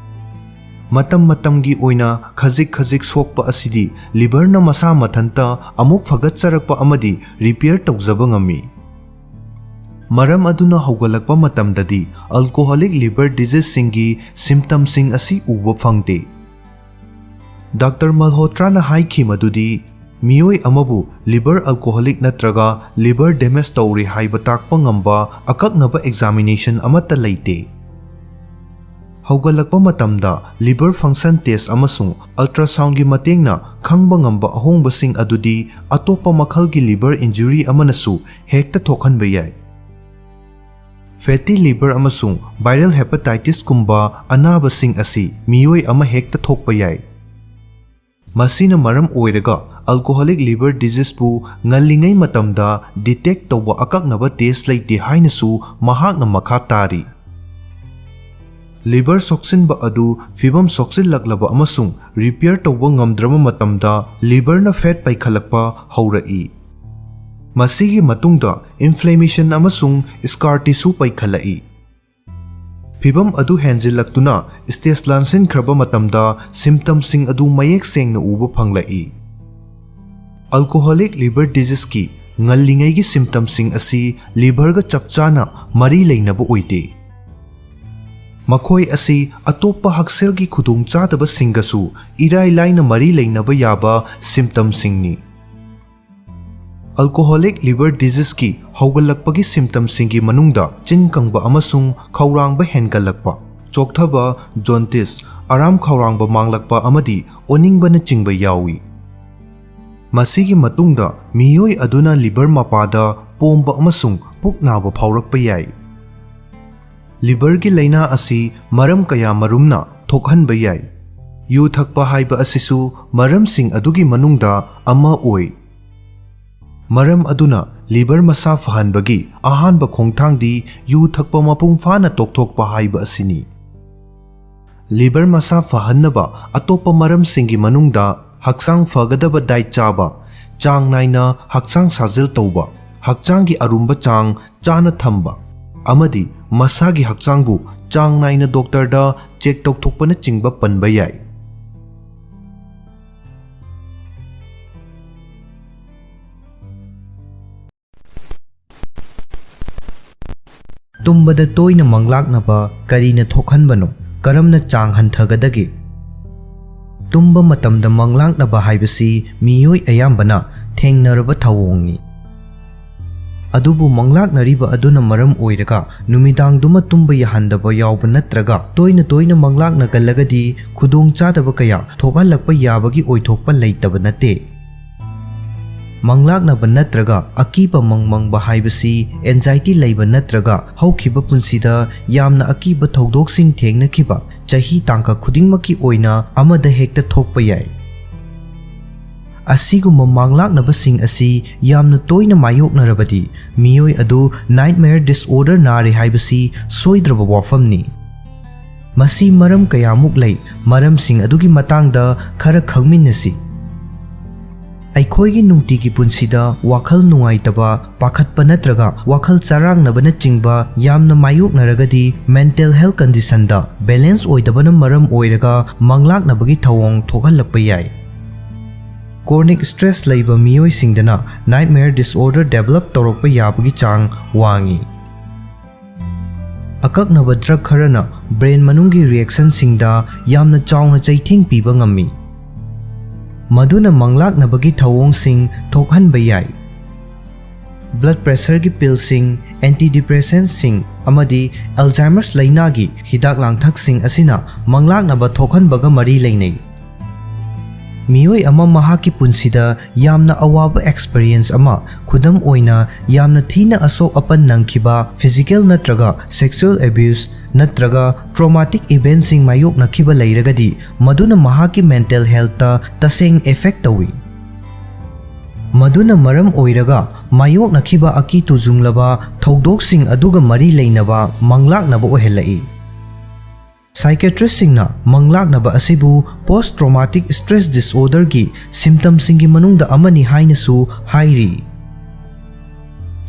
ꯃꯇꯝ ꯃꯇꯝꯒꯤ ꯑꯣꯏꯅ ꯈꯖꯤꯛ ꯈꯖꯤꯛ ꯁꯣꯛꯄ ꯑꯁꯤꯗꯤ ꯂꯤꯚꯔꯅ ꯃꯁꯥ ꯃꯊꯟꯇ ꯑꯃꯨꯛ ꯐꯒꯠꯆꯔꯛꯄ ꯑꯃꯗꯤ ꯔꯤꯄꯤꯌꯔ ꯇꯧꯖꯕ ꯉꯝꯃꯤ꯫ ꯃꯔꯝ ꯑꯗꯨꯅ ꯍꯧꯒꯠꯂꯛꯄ ꯃꯇꯝꯗꯗꯤ ꯑꯜꯀꯣꯍꯣꯂꯤꯛ ꯂꯤꯚꯔ ꯗꯤꯖꯤꯖꯁꯤꯡꯒꯤ ꯁꯤꯝꯇꯝꯁꯤꯡ ꯑꯁꯤ ꯎꯕ ꯐꯪꯗꯦ꯫ ꯗꯥꯛꯇꯔ ꯃꯜꯍꯣꯇ꯭ꯔꯥꯅ ꯍꯥꯏꯈꯤ ꯃꯗꯨꯗꯤ ꯃꯤꯑꯣꯏ ꯑꯃꯕꯨ ꯂꯤꯚꯔ ꯑꯜꯀꯣꯍꯣꯂꯤꯛ ꯅꯠꯇ꯭ꯔꯒ ꯂꯤꯚꯔ ꯗꯦꯃꯦꯖ ꯇꯧꯔꯦ ꯍꯥꯏꯕ ꯇꯥꯛꯄ ꯉꯝꯕ ꯑꯀꯛꯅꯕ ꯑꯦꯛꯖꯥꯃꯤꯅꯦꯁꯟ ꯑꯃꯠꯇ ꯂꯩꯇꯦ꯫ ꯍꯧꯒꯠꯂꯛꯄ ꯃꯇꯝꯗ ꯂꯤꯚꯔ ꯐꯪꯁꯟ ꯇꯦꯁ ꯑꯃꯁꯨꯡ ꯑꯜꯇ꯭ꯔꯥꯁꯥꯎꯟꯒꯤ ꯃꯇꯦꯡꯅ ꯈꯪꯕ ꯉꯝꯕ ꯑꯍꯣꯡꯕꯁꯤꯡ ꯑꯗꯨꯗꯤ ꯑꯇꯣꯞꯄ ꯃꯈꯜꯒꯤ ꯂꯤꯚꯔ ꯏꯟꯖꯨꯔꯤ ꯑꯃꯅꯁꯨ ꯍꯦꯛꯇ ꯊꯣꯛꯍꯟꯕ ꯌꯥꯏ꯫ ꯐꯦꯇꯤ ꯂꯤꯚꯔ ꯑꯃꯁꯨꯡ ꯚꯥꯏꯔꯦꯜ ꯍꯦꯄꯥꯇꯥꯏꯇꯤꯁꯀꯨꯝꯕ ꯑꯅꯥꯕꯁꯤꯡ ꯑꯁꯤ ꯃꯤꯑꯣꯏ ꯑꯃ ꯍꯦꯛꯇ ꯊꯣꯛꯄ ꯌꯥꯏ꯫ ꯃꯁꯤꯅ ꯃꯔꯝ ꯑꯣꯏꯔꯒ ꯑꯜꯀꯣꯍꯣꯂꯤꯛ ꯂꯤꯚꯔ ꯗꯤꯖꯤꯖꯄꯨ ꯉꯜꯂꯤꯉꯩ ꯃꯇꯝꯗ ꯗꯤꯇꯦꯛ ꯇꯧꯕ ꯑꯀꯛꯅꯕ ꯇꯦꯁ ꯂꯩꯇꯦ ꯍꯥꯏꯅꯁꯨ ꯃꯍꯥꯛꯅ ꯃꯈꯥ ꯇꯥꯔꯤ꯫ ꯂꯤꯚꯔ ꯁꯣꯛꯆꯤꯟꯕ ꯑꯗꯨ ꯐꯤꯚꯝ ꯁꯣꯛꯆꯤꯜꯂꯛꯂꯕ ꯑꯃꯁꯨꯡ ꯔꯤꯄꯤꯌꯔ ꯇꯧꯕ ꯉꯝꯗ꯭ꯔꯕ ꯃꯇꯝꯗ ꯂꯤꯚꯔꯅ ꯐꯦꯠ ꯄꯩꯈꯠꯂꯛꯄ ꯍꯧꯔꯛꯏ꯫ ꯃꯁꯤꯒꯤ ꯃꯇꯨꯡꯗ ꯏꯟꯐ꯭ꯂꯦꯃꯦꯁꯟ ꯑꯃꯁꯨꯡ ꯁ꯭ꯀꯥꯔ ꯇꯤꯁꯨ ꯄꯩꯈꯠꯂꯛꯏ꯫ ꯐꯤꯚꯝ ꯑꯗꯨ ꯍꯦꯟꯖꯤꯜꯂꯛꯇꯨꯅ ꯁ꯭ꯇꯦꯖ ꯂꯥꯟꯁꯤꯟꯈ꯭ꯔꯕ ꯃꯇꯝꯗ ꯁꯤꯝꯇꯝꯁꯤꯡ ꯑꯗꯨ ꯃꯌꯦꯛ ꯁꯦꯡꯅ ꯎꯕ ꯐꯪꯂꯛꯏ꯫ ꯑꯜꯀꯣꯍꯣꯂꯤꯛ ꯂꯤꯚꯔ ꯗꯤꯖꯤꯖꯀꯤ ꯉꯜꯂꯤꯉꯩꯒꯤ ꯁꯤꯝꯇꯝꯁꯤꯡ ꯑꯁꯤ ꯂꯤꯚꯔꯒ ꯆꯞ ꯆꯥꯅ ꯃꯔꯤ ꯂꯩꯅꯕ ꯑꯣꯏꯗꯦ꯫ ꯃꯈꯣꯏ ꯑꯁꯤ ꯑꯇꯣꯞꯄ ꯍꯛꯁꯦꯜꯒꯤ ꯈꯨꯗꯣꯡꯆꯥꯗꯕꯁꯤꯡꯒꯁꯨ ꯏꯔꯥꯏ ꯂꯥꯏꯅ ꯃꯔꯤ ꯂꯩꯅꯕ ꯌꯥꯕ symptomꯁꯤꯡꯅꯤ꯫ Alcoholic liver diseaseꯀꯤ ꯍꯧꯒꯠꯂꯛꯄꯒꯤ symptomꯁꯤꯡꯒꯤ ꯃꯅꯨꯡꯗ ꯆꯤꯟ ꯀꯪꯕ ꯑꯃꯁꯨꯡ ꯈꯧꯔꯥꯡꯕ ꯍꯦꯟꯒꯠꯂꯛꯄ, ꯆꯣꯛꯊꯕ, jaundice, ꯑꯔꯥꯝ ꯈꯧꯔꯥꯡꯕ ꯃꯥꯡꯂꯛꯄ ꯑꯃꯗꯤ ꯑꯣꯅꯤꯡꯕꯅꯆꯤꯡꯕ ꯌꯥꯎꯏ꯫ ꯃꯁꯤꯒꯤ ꯃꯇꯨꯡꯗ ꯃꯤꯑꯣꯏ ꯑꯗꯨꯅ liver ꯃꯄꯥꯗ ꯄꯣꯝꯕ ꯑꯃꯁꯨꯡ ꯄꯨꯛ ꯅꯥꯕ ꯐꯥꯎꯔꯛꯄ ꯌꯥꯏ꯫ Liverꯒꯤ ꯂꯥꯏꯅꯥ ꯑꯁꯤ ꯃꯔꯝ ꯀꯌꯥ ꯃꯔꯨꯝꯅ ꯊꯣꯛꯍꯟꯕ ꯌꯥꯏ꯫ ꯌꯨ ꯊꯛꯄ ꯍꯥꯏꯕ ꯑꯁꯤꯁꯨ ꯃꯔꯝꯁꯤꯡ ꯑꯗꯨꯒꯤ ꯃꯅꯨꯡꯗ ꯑꯃ ꯑꯣꯏ꯫ ꯃꯔꯝ ꯑꯗꯨꯅ liver ꯃꯁꯥ ꯐꯍꯟꯕꯒꯤ ꯑꯍꯥꯟꯕ ꯈꯣꯡꯊꯥꯡꯗꯤ ꯌꯨ ꯊꯛꯄ ꯃꯄꯨꯡ ꯐꯥꯅ ꯇꯣꯛꯊꯣꯛꯄ ꯍꯥꯏꯕ ꯑꯁꯤꯅꯤ꯫ Liver ꯃꯁꯥ ꯐꯍꯟꯅꯕ ꯑꯇꯣꯞꯄ ꯃꯔꯝꯁꯤꯡꯒꯤ ꯃꯅꯨꯡꯗ ꯍꯛꯆꯥꯡ ꯐꯒꯗꯕ diet ꯆꯥꯕ, ꯆꯥꯡ ꯅꯥꯏꯅ ꯍꯛꯆꯥꯡ ꯁꯥꯖꯦꯜ ꯇꯧꯕ, ꯍꯛꯆꯥꯡꯒꯤ ꯑꯔꯨꯝꯕ ꯆꯥꯡ ꯆꯥꯅ ꯊꯝꯕ, ꯑꯃꯗꯤ ꯃꯁꯥꯒꯤ ꯍꯛꯆꯥꯡꯕꯨ ꯆꯥꯡ ꯅꯥꯏꯅ doctorꯗ check ꯇꯧꯊꯣꯛꯄꯅꯆꯤꯡꯕ ꯄꯟꯕ ꯌꯥꯏ꯫ ꯇꯨꯝꯕꯗ ꯇꯣꯏꯅ ꯃꯪꯂꯥꯛꯅꯕ ꯀꯔꯤꯅ ꯊꯣꯛꯍꯟꯕꯅꯣ? ꯀꯔꯝꯅ ꯆꯥꯡ ꯍꯟꯊꯒꯗꯒꯦ? ꯇꯨꯝꯕ ꯃꯇꯝꯗ ꯃꯪꯂꯥꯛꯅꯕ ꯍꯥꯏꯕꯁꯤ ꯃꯤꯑꯣꯏ ꯑꯌꯥꯝꯕꯅ ꯊꯦꯡꯅꯔꯕ ꯊꯧꯑꯣꯡꯅꯤ꯫ ꯑꯗꯨꯕꯨ ꯃꯪꯂꯥꯛꯅꯔꯤꯕ ꯑꯗꯨꯅ ꯃꯔꯝ ꯑꯣꯏꯔꯒ ꯅꯨꯃꯤꯗꯥꯡꯗꯨꯃ ꯇꯨꯝꯕ ꯌꯥꯍꯟꯗꯕ ꯌꯥꯎꯕ ꯅꯠꯇ꯭ꯔꯒ ꯇꯣꯏꯅ ꯇꯣꯏꯅ ꯃꯪꯂꯥꯛꯅꯒꯜꯂꯒꯗꯤ ꯈꯨꯗꯣꯡꯆꯥꯗꯕ ꯀꯌꯥ ꯊꯣꯛꯍꯜꯂꯛꯄ ꯌꯥꯕꯒꯤ ꯑꯣꯏꯊꯣꯛꯄ ꯂꯩꯇꯕ ꯅꯠꯇꯦ꯫ ꯃꯪꯂꯥꯛꯅꯕ ꯅꯠꯇ꯭ꯔꯒ ꯑꯀꯤꯕ ꯃꯪ ꯃꯪꯕ ꯍꯥꯏꯕꯁꯤ anxiety ꯂꯩꯕ ꯅꯠꯇ꯭ꯔꯒ ꯍꯧꯈꯤꯕ ꯄꯨꯟꯁꯤꯗ ꯌꯥꯝꯅ ꯑꯀꯤꯕ ꯊꯧꯗꯣꯛꯁꯤꯡ ꯊꯦꯡꯅꯈꯤꯕ ꯆꯍꯤ ꯇꯥꯡꯀꯛ ꯈꯨꯗꯤꯡꯃꯛꯀꯤ ꯑꯣꯏꯅ ꯑꯃꯗ ꯍꯦꯛꯇ ꯊꯣꯛꯄ ꯌꯥꯏ꯫ ꯑꯁꯤꯒꯨꯝꯕ ꯃꯪꯂꯥꯛꯅꯕꯁꯤꯡ ꯑꯁꯤ ꯌꯥꯝꯅ ꯇꯣꯏꯅ ꯃꯥꯌꯣꯛꯅꯔꯕꯗꯤ ꯃꯤꯑꯣꯏ ꯑꯗꯨ nightmare disorder ꯅꯥꯔꯦ ꯍꯥꯏꯕꯁꯤ ꯁꯣꯏꯗ꯭ꯔꯕ ꯋꯥꯐꯝꯅꯤ꯫ ꯃꯁꯤ ꯃꯔꯝ ꯀꯌꯥꯃꯨꯛ ꯂꯩ, ꯃꯔꯝꯁꯤꯡ ꯑꯗꯨꯒꯤ ꯃꯇꯥꯡꯗ ꯈꯔ ꯈꯪꯃꯤꯟꯅꯁꯤ꯫ ꯑꯩꯈꯣꯏꯒꯤ ꯅꯨꯡꯇꯤꯒꯤ ꯄꯨꯟꯁꯤꯗ ꯋꯥꯈꯜ ꯅꯨꯡꯉꯥꯏꯇꯕ, ꯄꯥꯈꯠꯄ ꯅꯠꯇ꯭ꯔꯒ ꯋꯥꯈꯜ ꯆꯔꯥꯡꯅꯕꯅꯆꯤꯡꯕ ꯌꯥꯝꯅ ꯃꯥꯌꯣꯛꯅꯔꯒꯗꯤ mental health conditionꯗ balance ꯑꯣꯏꯗꯕꯅ ꯃꯔꯝ ꯑꯣꯏꯔꯒ ꯃꯪꯂꯥꯛꯅꯕꯒꯤ ꯊꯧꯑꯣꯡ ꯊꯣꯛꯍꯜꯂꯛꯄ ꯌꯥꯏ꯫ Chronic stress ꯂꯩꯕ ꯃꯤꯑꯣꯏꯁꯤꯡꯗꯅ nightmare disorder develop ꯇꯧꯔꯛꯄ ꯌꯥꯕꯒꯤ ꯆꯥꯡ ꯋꯥꯡꯏ꯫ ꯑꯀꯛꯅꯕ drug ꯈꯔꯅ brain ꯃꯅꯨꯡꯒꯤ reactionꯁꯤꯡꯗ ꯌꯥꯝꯅ ꯆꯥꯎꯅ ꯆꯩꯊꯦꯡ ꯄꯤꯕ ꯉꯝꯃꯤ, ꯃꯗꯨꯅ ꯃꯪꯂꯥꯛꯅꯕꯒꯤ ꯊꯧꯑꯣꯡꯁꯤꯡ ꯊꯣꯛꯍꯟꯕ ꯌꯥꯏ꯫ Blood pressureꯒꯤ pillꯁꯤꯡ, antidepressantꯁꯤꯡ ꯑꯃꯗꯤ Alzheimer's ꯂꯥꯏꯅꯥꯒꯤ ꯍꯤꯗꯥꯛ ꯂꯥꯡꯊꯛꯁꯤꯡ ꯑꯁꯤꯅ ꯃꯪꯂꯥꯛꯅꯕ ꯊꯣꯛꯍꯟꯕꯒ ꯃꯔꯤ ꯂꯩꯅꯩ꯫ ꯃꯤꯑꯣꯏ ꯑꯃ ꯃꯍꯥꯛꯀꯤ ꯄꯨꯟꯁꯤꯗ ꯌꯥꯝꯅ ꯑꯋꯥꯕ experience ꯑꯃ, ꯈꯨꯗꯝ ꯑꯣꯏꯅ, ꯌꯥꯝꯅ ꯊꯤꯅ ꯑꯁꯣꯛ ꯑꯄꯟ ꯅꯪꯈꯤꯕ, physical ꯅꯠꯇ꯭ꯔꯒ sexual abuse ꯅꯠꯇ꯭ꯔꯒ traumatic eventꯁꯤꯡ ꯃꯥꯌꯣꯛꯅꯈꯤꯕ ꯂꯩꯔꯒꯗꯤ, ꯃꯗꯨꯅ ꯃꯍꯥꯛꯀꯤ mental healthꯇ ꯇꯁꯦꯡ effect ꯇꯧꯏ꯫ ꯃꯗꯨꯅ ꯃꯔꯝ ꯑꯣꯏꯔꯒ ꯃꯥꯌꯣꯛꯅꯈꯤꯕ ꯑꯀꯤ ꯇꯨꯖꯨꯡꯂꯕ ꯊꯧꯗꯣꯛꯁꯤꯡ ꯑꯗꯨꯒ ꯃꯔꯤ ꯂꯩꯅꯕ ꯃꯪꯂꯥꯛꯅꯕ ꯑꯣꯏꯍꯜꯂꯛꯏ꯫ Psychiatristꯁꯤꯡꯅ ꯃꯪꯂꯥꯛꯅꯕ ꯑꯁꯤꯕꯨ post traumatic stress disorderꯒꯤ symptomꯁꯤꯡꯒꯤ ꯃꯅꯨꯡꯗ ꯑꯃꯅꯤ ꯍꯥꯏꯅꯁꯨ ꯍꯥꯏꯔꯤ꯫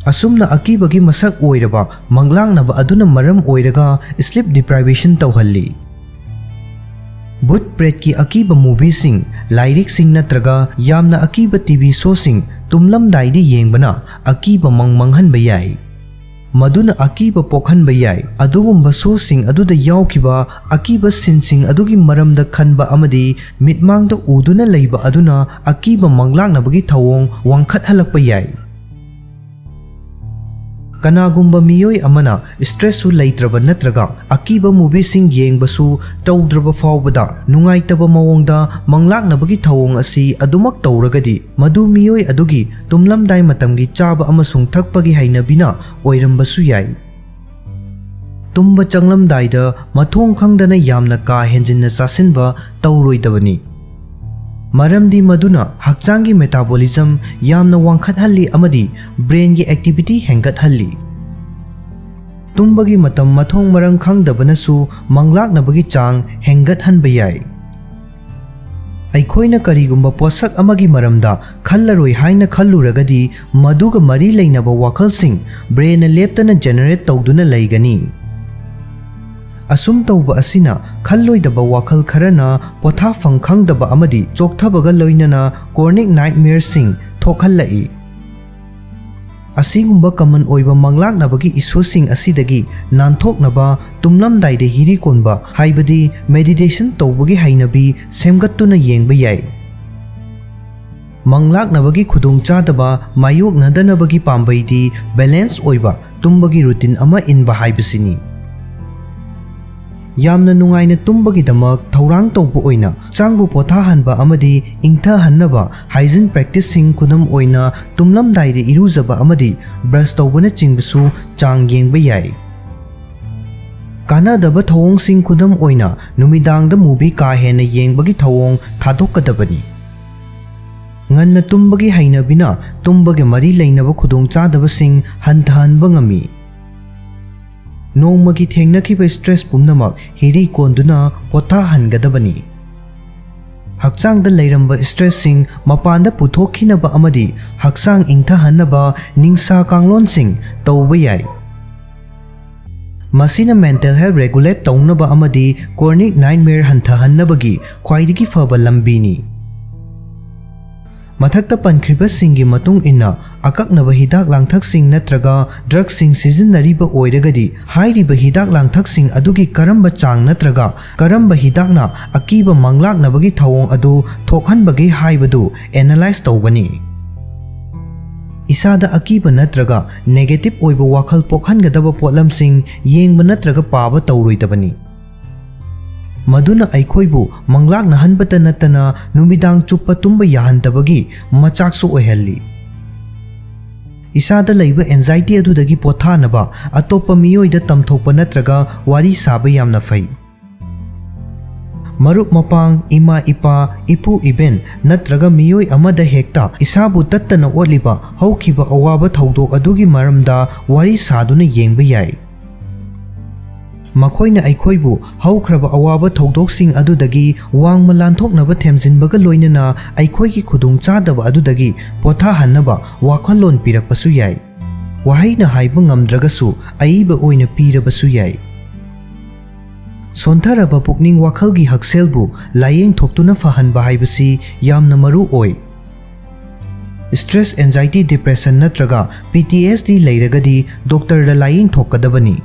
ꯑꯁꯨꯝꯅ ꯑꯀꯤꯕꯒꯤ ꯃꯁꯛ ꯑꯣꯏꯔꯕ ꯃꯪꯂꯥꯛꯅꯕ ꯑꯗꯨꯅ ꯃꯔꯝ ꯑꯣꯏꯔꯒ sleep deprivation ꯇꯧꯍꯜꯂꯤ꯫ ꯚꯨꯠ ꯄ꯭ꯔꯦꯠꯀꯤ ꯑꯀꯤꯕ movieꯁꯤꯡ, ꯂꯥꯏꯔꯤꯛꯁꯤꯡ ꯅꯠꯇ꯭ꯔꯒ ꯌꯥꯝꯅ ꯑꯀꯤꯕ TV showꯁꯤꯡ ꯇꯨꯝꯂꯝꯗꯥꯏꯗ ꯌꯦꯡꯕꯅ ꯑꯀꯤꯕ ꯃꯪ ꯃꯪꯍꯟꯕ ꯌꯥꯏ, ꯃꯗꯨꯅ ꯑꯀꯤꯕ ꯄꯣꯛꯍꯟꯕ ꯌꯥꯏ꯫ ꯑꯗꯨꯒꯨꯝꯕ showꯁꯤꯡ ꯑꯗꯨꯗ ꯌꯥꯎꯈꯤꯕ ꯑꯀꯤꯕ sceneꯁꯤꯡ ꯑꯗꯨꯒꯤ ꯃꯔꯝꯗ ꯈꯟꯕ ꯑꯃꯗꯤ ꯃꯤꯠꯃꯥꯡꯗ ꯎꯗꯨꯅ ꯂꯩꯕ ꯑꯗꯨꯅ ꯑꯀꯤꯕ ꯃꯪꯂꯥꯛꯅꯕꯒꯤ ꯊꯧꯑꯣꯡ ꯋꯥꯡꯈꯠꯍꯜꯂꯛꯄ ꯌꯥꯏ꯫ ꯀꯅꯥꯒꯨꯝꯕ ꯃꯤꯑꯣꯏ ꯑꯃꯅ stressꯁꯨ ꯂꯩꯇ꯭ꯔꯕ ꯅꯠꯇ꯭ꯔꯒ ꯑꯀꯤꯕ movieꯁꯤꯡ ꯌꯦꯡꯕꯁꯨ ꯇꯧꯗ꯭ꯔꯕ ꯐꯥꯎꯕꯗ ꯅꯨꯡꯉꯥꯏꯇꯕ ꯃꯑꯣꯡꯗ ꯃꯪꯂꯥꯛꯅꯕꯒꯤ ꯊꯧꯑꯣꯡ ꯑꯁꯤ ꯑꯗꯨꯃꯛ ꯇꯧꯔꯒꯗꯤ, ꯃꯗꯨ ꯃꯤꯑꯣꯏ ꯑꯗꯨꯒꯤ ꯇꯨꯝꯂꯝꯗꯥꯏ ꯃꯇꯝꯒꯤ ꯆꯥꯕ ꯑꯃꯁꯨꯡ ꯊꯛꯄꯒꯤ ꯍꯩꯅꯕꯤꯅ ꯑꯣꯏꯔꯝꯕꯁꯨ ꯌꯥꯏ꯫ ꯇꯨꯝꯕ ꯆꯪꯂꯝꯗꯥꯏꯗ ꯃꯊꯣꯡ ꯈꯪꯗꯅ ꯌꯥꯝꯅ ꯀꯥ ꯍꯦꯟꯖꯤꯟꯅ ꯆꯥꯁꯤꯟꯕ ꯇꯧꯔꯣꯏꯗꯕꯅꯤ, ꯃꯔꯝꯗꯤ ꯃꯗꯨꯅ ꯍꯛꯆꯥꯡꯒꯤ metabolism ꯌꯥꯝꯅ ꯋꯥꯡꯈꯠꯍꯜꯂꯤ ꯑꯃꯗꯤ brainꯒꯤ activity ꯍꯦꯟꯒꯠꯍꯜꯂꯤ꯫ ꯇꯨꯝꯕꯒꯤ ꯃꯇꯝ ꯃꯊꯣꯡ ꯃꯔꯝ ꯈꯪꯗꯕꯅꯁꯨ ꯃꯪꯂꯥꯛꯅꯕꯒꯤ ꯆꯥꯡ ꯍꯦꯟꯒꯠꯍꯟꯕ ꯌꯥꯏ꯫ ꯑꯩꯈꯣꯏꯅ ꯀꯔꯤꯒꯨꯝꯕ ꯄꯣꯠꯁꯛ ꯑꯃꯒꯤ ꯃꯔꯝꯗ ꯈꯜꯂꯔꯣꯏ ꯍꯥꯏꯅ ꯈꯜꯂꯨꯔꯒꯗꯤ, ꯃꯗꯨꯒ ꯃꯔꯤ ꯂꯩꯅꯕ ꯋꯥꯈꯜꯁꯤꯡ brainꯅ ꯂꯦꯞꯇꯅ generate ꯇꯧꯗꯨꯅ ꯂꯩꯒꯅꯤ꯫ ꯑꯁꯨꯝ ꯇꯧꯕ ꯑꯁꯤꯅ ꯈꯜꯂꯣꯏꯗꯕ ꯋꯥꯈꯜ ꯈꯔꯅ ꯄꯣꯊꯥꯐꯝ ꯈꯪꯗꯕ ꯑꯃꯗꯤ ꯆꯣꯛꯊꯕꯒ ꯂꯣꯏꯅꯅ chronic nightmareꯁꯤꯡ ꯊꯣꯛꯍꯜꯂꯛꯏ꯫ ꯑꯁꯤꯒꯨꯝꯕ ꯀꯃꯟ ꯑꯣꯏꯕ ꯃꯪꯂꯥꯛꯅꯕꯒꯤ ꯏꯁꯨꯁꯤꯡ ꯑꯁꯤꯗꯒꯤ ꯅꯥꯟꯊꯣꯛꯅꯕ ꯇꯨꯝꯂꯝꯗꯥꯏꯗ ꯍꯤꯔꯤ ꯀꯣꯟꯕ, ꯍꯥꯏꯕꯗꯤ ꯃꯦꯗꯤꯇꯦꯁꯟ ꯇꯧꯕꯒꯤ ꯍꯩꯅꯕꯤ ꯁꯦꯝꯒꯠꯇꯨꯅ ꯌꯦꯡꯕ ꯌꯥꯏ꯫ ꯃꯪꯂꯥꯛꯅꯕꯒꯤ ꯈꯨꯗꯣꯡꯆꯥꯗꯕ ꯃꯥꯌꯣꯛꯅꯗꯅꯕꯒꯤ ꯄꯥꯝꯕꯩꯗꯤ ꯕꯦꯂꯦꯟꯁ ꯑꯣꯏꯕ ꯇꯨꯝꯕꯒꯤ ꯔꯨꯇꯤꯟ ꯑꯃ ꯏꯟꯕ ꯍꯥꯏꯕꯁꯤꯅꯤ꯫ ꯌꯥꯝꯅ ꯅꯨꯡꯉꯥꯏꯅ ꯇꯨꯝꯕꯒꯤꯗꯃꯛ ꯊꯧꯔꯥꯡ ꯇꯧꯕ ꯑꯣꯏꯅ ꯍꯛꯆꯥꯡꯕꯨ ꯄꯣꯊꯥꯍꯟꯕ ꯑꯃꯗꯤ ꯏꯪꯊꯍꯟꯅꯕ ꯍꯥꯏꯖꯤꯟ ꯄ꯭ꯔꯦꯛꯇꯤꯁꯁꯤꯡ, ꯈꯨꯗꯝ ꯑꯣꯏꯅ ꯇꯨꯝꯂꯝꯗꯥꯏꯗ ꯏꯔꯨꯖꯕ ꯑꯃꯗꯤ ꯕ꯭ꯔꯁ ꯇꯧꯕꯅꯆꯤꯡꯕꯁꯨ ꯆꯥꯡ ꯌꯦꯡꯕ ꯌꯥꯏ꯫ ꯀꯥꯟꯅꯗꯕ ꯊꯧꯑꯣꯡꯁꯤꯡ, ꯈꯨꯗꯝ ꯑꯣꯏꯅ ꯅꯨꯃꯤꯗꯥꯡꯗ ꯃꯨꯚꯤ ꯀꯥ ꯍꯦꯟꯅ ꯌꯦꯡꯕꯒꯤ ꯊꯧꯑꯣꯡ ꯊꯥꯗꯣꯛꯀꯗꯕꯅꯤ꯫ ꯉꯟꯅ ꯇꯨꯝꯕꯒꯤ ꯍꯩꯅꯕꯤꯅ ꯇꯨꯝꯕꯒ ꯃꯔꯤ ꯂꯩꯅꯕ ꯈꯨꯗꯣꯡꯆꯥꯗꯕꯁꯤꯡ ꯍꯟꯊꯍꯟꯕ ꯉꯝꯃꯤ꯫ ꯅꯣꯡꯃꯒꯤ ꯊꯦꯡꯅꯈꯤꯕ ꯁ꯭ꯇ꯭ꯔꯦꯁ ꯄꯨꯝꯅꯃꯛ ꯍꯤꯔꯤ ꯀꯣꯟꯗꯨꯅ ꯄꯣꯊꯥꯍꯟꯒꯗꯕꯅꯤ꯫ ꯍꯛꯆꯥꯡꯗ ꯂꯩꯔꯝꯕ ꯁ꯭ꯇ꯭ꯔꯦꯁꯁꯤꯡ ꯃꯄꯥꯟꯗ ꯄꯨꯊꯣꯛꯈꯤꯅꯕ ꯑꯃꯗꯤ ꯍꯛꯆꯥꯡ ꯏꯪꯊꯍꯟꯅꯕ ꯅꯤꯡꯁꯥ ꯀꯥꯡꯂꯣꯟꯁꯤꯡ ꯇꯧꯕ ꯌꯥꯏ꯫ ꯃꯁꯤꯅ ꯃꯦꯟꯇꯦꯜ ꯍꯦꯜꯊ ꯔꯦꯒꯨꯂꯦꯠ ꯇꯧꯅꯕ ꯑꯃꯗꯤ ꯀ꯭ꯔꯣꯅꯤꯛ ꯅꯥꯏꯠꯃꯦꯌꯔ ꯍꯟꯊꯍꯟꯅꯕꯒꯤ ꯈ꯭ꯋꯥꯏꯗꯒꯤ ꯐꯕ ꯂꯝꯕꯤꯅꯤ꯫ ꯃꯊꯛꯇ ꯄꯟꯈ꯭ꯔꯤꯕꯁꯤꯡꯒꯤ ꯃꯇꯨꯡ ꯏꯟꯅ, ꯑꯀꯛꯅꯕ ꯍꯤꯗꯥꯛ ꯂꯥꯡꯊꯛꯁꯤꯡ ꯅꯠꯇ꯭ꯔꯒ ꯗ꯭ꯔꯒꯁꯤꯡ ꯁꯤꯖꯤꯟꯅꯔꯤꯕ ꯑꯣꯏꯔꯒꯗꯤ, ꯍꯥꯏꯔꯤꯕ ꯍꯤꯗꯥꯛ ꯂꯥꯡꯊꯛꯁꯤꯡ ꯑꯗꯨꯒꯤ ꯀꯔꯝꯕ ꯆꯥꯡ ꯅꯠꯇ꯭ꯔꯒ ꯀꯔꯝꯕ ꯍꯤꯗꯥꯛꯅ ꯑꯀꯤꯕ ꯃꯪꯂꯥꯛꯅꯕꯒꯤ ꯊꯧꯑꯣꯡ ꯑꯗꯨ ꯊꯣꯛꯍꯟꯕꯒꯦ ꯍꯥꯏꯕꯗꯨ ꯑꯦꯅꯥꯂꯥꯏꯖ ꯇꯧꯒꯅꯤ꯫ ꯏꯁꯥꯗ ꯑꯀꯤꯕ ꯅꯠꯇ꯭ꯔꯒ ꯅꯦꯒꯦꯇꯤꯚ ꯑꯣꯏꯕ ꯋꯥꯈꯜ ꯄꯣꯛꯍꯟꯒꯗꯕ ꯄꯣꯠꯂꯝꯁꯤꯡ ꯌꯦꯡꯕ ꯅꯠꯇ꯭ꯔꯒ ꯄꯥꯕ ꯇꯧꯔꯣꯏꯗꯕꯅꯤ꯫ ꯃꯗꯨꯅ ꯑꯩꯈꯣꯏꯕꯨ ꯃꯪꯂꯥꯛꯅꯍꯟꯕꯇ ꯅꯠꯇꯅ ꯅꯨꯃꯤꯗꯥꯡ ꯆꯨꯞꯄ ꯇꯨꯝꯕ ꯌꯥꯍꯟꯗꯕꯒꯤ ꯃꯆꯥꯛꯁꯨ ꯑꯣꯏꯍꯜꯂꯤ꯫ ꯏꯁꯥꯗ ꯂꯩꯕ ꯑꯦꯟꯖꯥꯏꯇꯤ ꯑꯗꯨꯗꯒꯤ ꯄꯣꯊꯥꯅꯕ ꯑꯇꯣꯞꯄ ꯃꯤꯑꯣꯏꯗ ꯇꯝꯊꯣꯛꯄ ꯅꯠꯇ꯭ꯔꯒ ꯋꯥꯔꯤ ꯁꯥꯕ ꯌꯥꯝꯅ ꯐꯩ꯫ ꯃꯔꯨꯞ ꯃꯄꯥꯡ, ꯏꯃꯥ ꯏꯄꯥ, ꯏꯄꯨ ꯏꯕꯦꯟ ꯅꯠꯇ꯭ꯔꯒ ꯃꯤꯑꯣꯏ ꯑꯃꯗ ꯍꯦꯛꯇ ꯏꯁꯥꯕꯨ ꯇꯠꯇꯅ ꯑꯣꯠꯂꯤꯕ ꯍꯧꯈꯤꯕ ꯑꯋꯥꯕ ꯊꯧꯗꯣꯛ ꯑꯗꯨꯒꯤ ꯃꯔꯝꯗ ꯋꯥꯔꯤ ꯁꯥꯗꯨꯅ ꯌꯦꯡꯕ ꯌꯥꯏ꯫ ꯃꯈꯣꯏꯅ ꯑꯩꯈꯣꯏꯕꯨ ꯍꯧꯈ꯭ꯔꯕ ꯑꯋꯥꯕ ꯊꯧꯗꯣꯛꯁꯤꯡ ꯑꯗꯨꯗꯒꯤ ꯋꯥꯡꯃ ꯂꯥꯟꯊꯣꯛꯅꯕ ꯊꯦꯝꯖꯤꯟꯕꯒ ꯂꯣꯏꯅꯅ ꯑꯩꯈꯣꯏꯒꯤ ꯈꯨꯗꯣꯡꯆꯥꯗꯕ ꯑꯗꯨꯗꯒꯤ ꯄꯣꯊꯥꯍꯟꯅꯕ ꯋꯥꯈꯜꯂꯣꯟ ꯄꯤꯔꯛꯄꯁꯨ ꯌꯥꯏ꯫ ꯋꯥꯍꯩꯅ ꯍꯥꯏꯕ ꯉꯝꯗ꯭ꯔꯒꯁꯨ ꯑꯏꯕ ꯑꯣꯏꯅ ꯄꯤꯔꯕꯁꯨ ꯌꯥꯏ꯫ ꯁꯣꯟꯊꯔꯕ ꯄꯨꯛꯅꯤꯡ ꯋꯥꯈꯜꯒꯤ ꯍꯛꯁꯦꯜꯕꯨ ꯂꯥꯌꯦꯡꯊꯣꯛꯇꯨꯅ ꯐꯍꯟꯕ ꯍꯥꯏꯕꯁꯤ ꯌꯥꯝꯅ ꯃꯔꯨ ꯑꯣꯏ꯫ Stress, anxiety, depression ꯅꯠꯇ꯭ꯔꯒ P T S D ꯂꯩꯔꯒꯗꯤ ꯗꯣꯛꯇꯔꯗ ꯂꯥꯌꯦꯡꯊꯣꯛꯀꯗꯕꯅꯤ꯫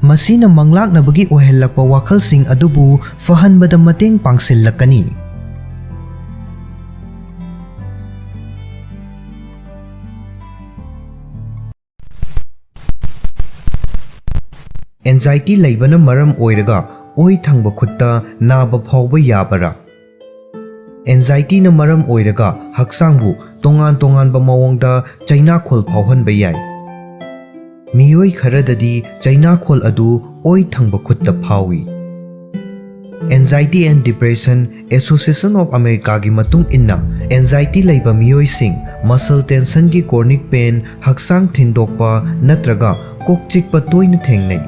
ꯃꯁꯤꯅ ꯃꯪꯂꯥꯛꯅꯕꯒꯤ ꯑꯣꯏꯍꯜꯂꯛꯄ ꯋꯥꯈꯜꯁꯤꯡ ꯑꯗꯨꯕꯨ ꯐꯍꯟꯕꯗ ꯃꯇꯦꯡ ꯄꯥꯡꯁꯤꯜꯂꯛꯀꯅꯤ꯫ Anxiety ꯂꯩꯕꯅ ꯃꯔꯝ ꯑꯣꯏꯔꯒ ꯑꯣꯏ ꯊꯪꯕ ꯈꯨꯠꯇ ꯅꯥꯕ ꯐꯥꯎꯕ ꯌꯥꯕꯔꯥ? Anxietyꯅ ꯃꯔꯝ ꯑꯣꯏꯔꯒ ꯍꯛꯆꯥꯡꯕꯨ ꯇꯣꯉꯥꯟ ꯇꯣꯉꯥꯟꯕ ꯃꯑꯣꯡꯗ ꯆꯩꯅꯥꯈꯣꯜ ꯐꯥꯎꯍꯟꯕ ꯌꯥꯏ꯫ ꯃꯤꯑꯣꯏ ꯈꯔꯗꯗꯤ ꯆꯩꯅꯥꯈꯣꯜ ꯑꯗꯨ ꯑꯣꯏ ꯊꯪꯕ ꯈꯨꯠꯇ ꯐꯥꯎꯏ꯫ Anxiety and Depression Association of Americaꯒꯤ ꯃꯇꯨꯡ ꯏꯟꯅ, anxiety ꯂꯩꯕ ꯃꯤꯑꯣꯏꯁꯤꯡ muscle tensionꯒꯤ chronic pain, ꯍꯛꯆꯥꯡ ꯊꯤꯟꯗꯣꯛꯄ ꯅꯠꯇ꯭ꯔꯒ ꯀꯣꯛ ꯆꯤꯛꯄ ꯇꯣꯏꯅ ꯊꯦꯡꯅꯩ꯫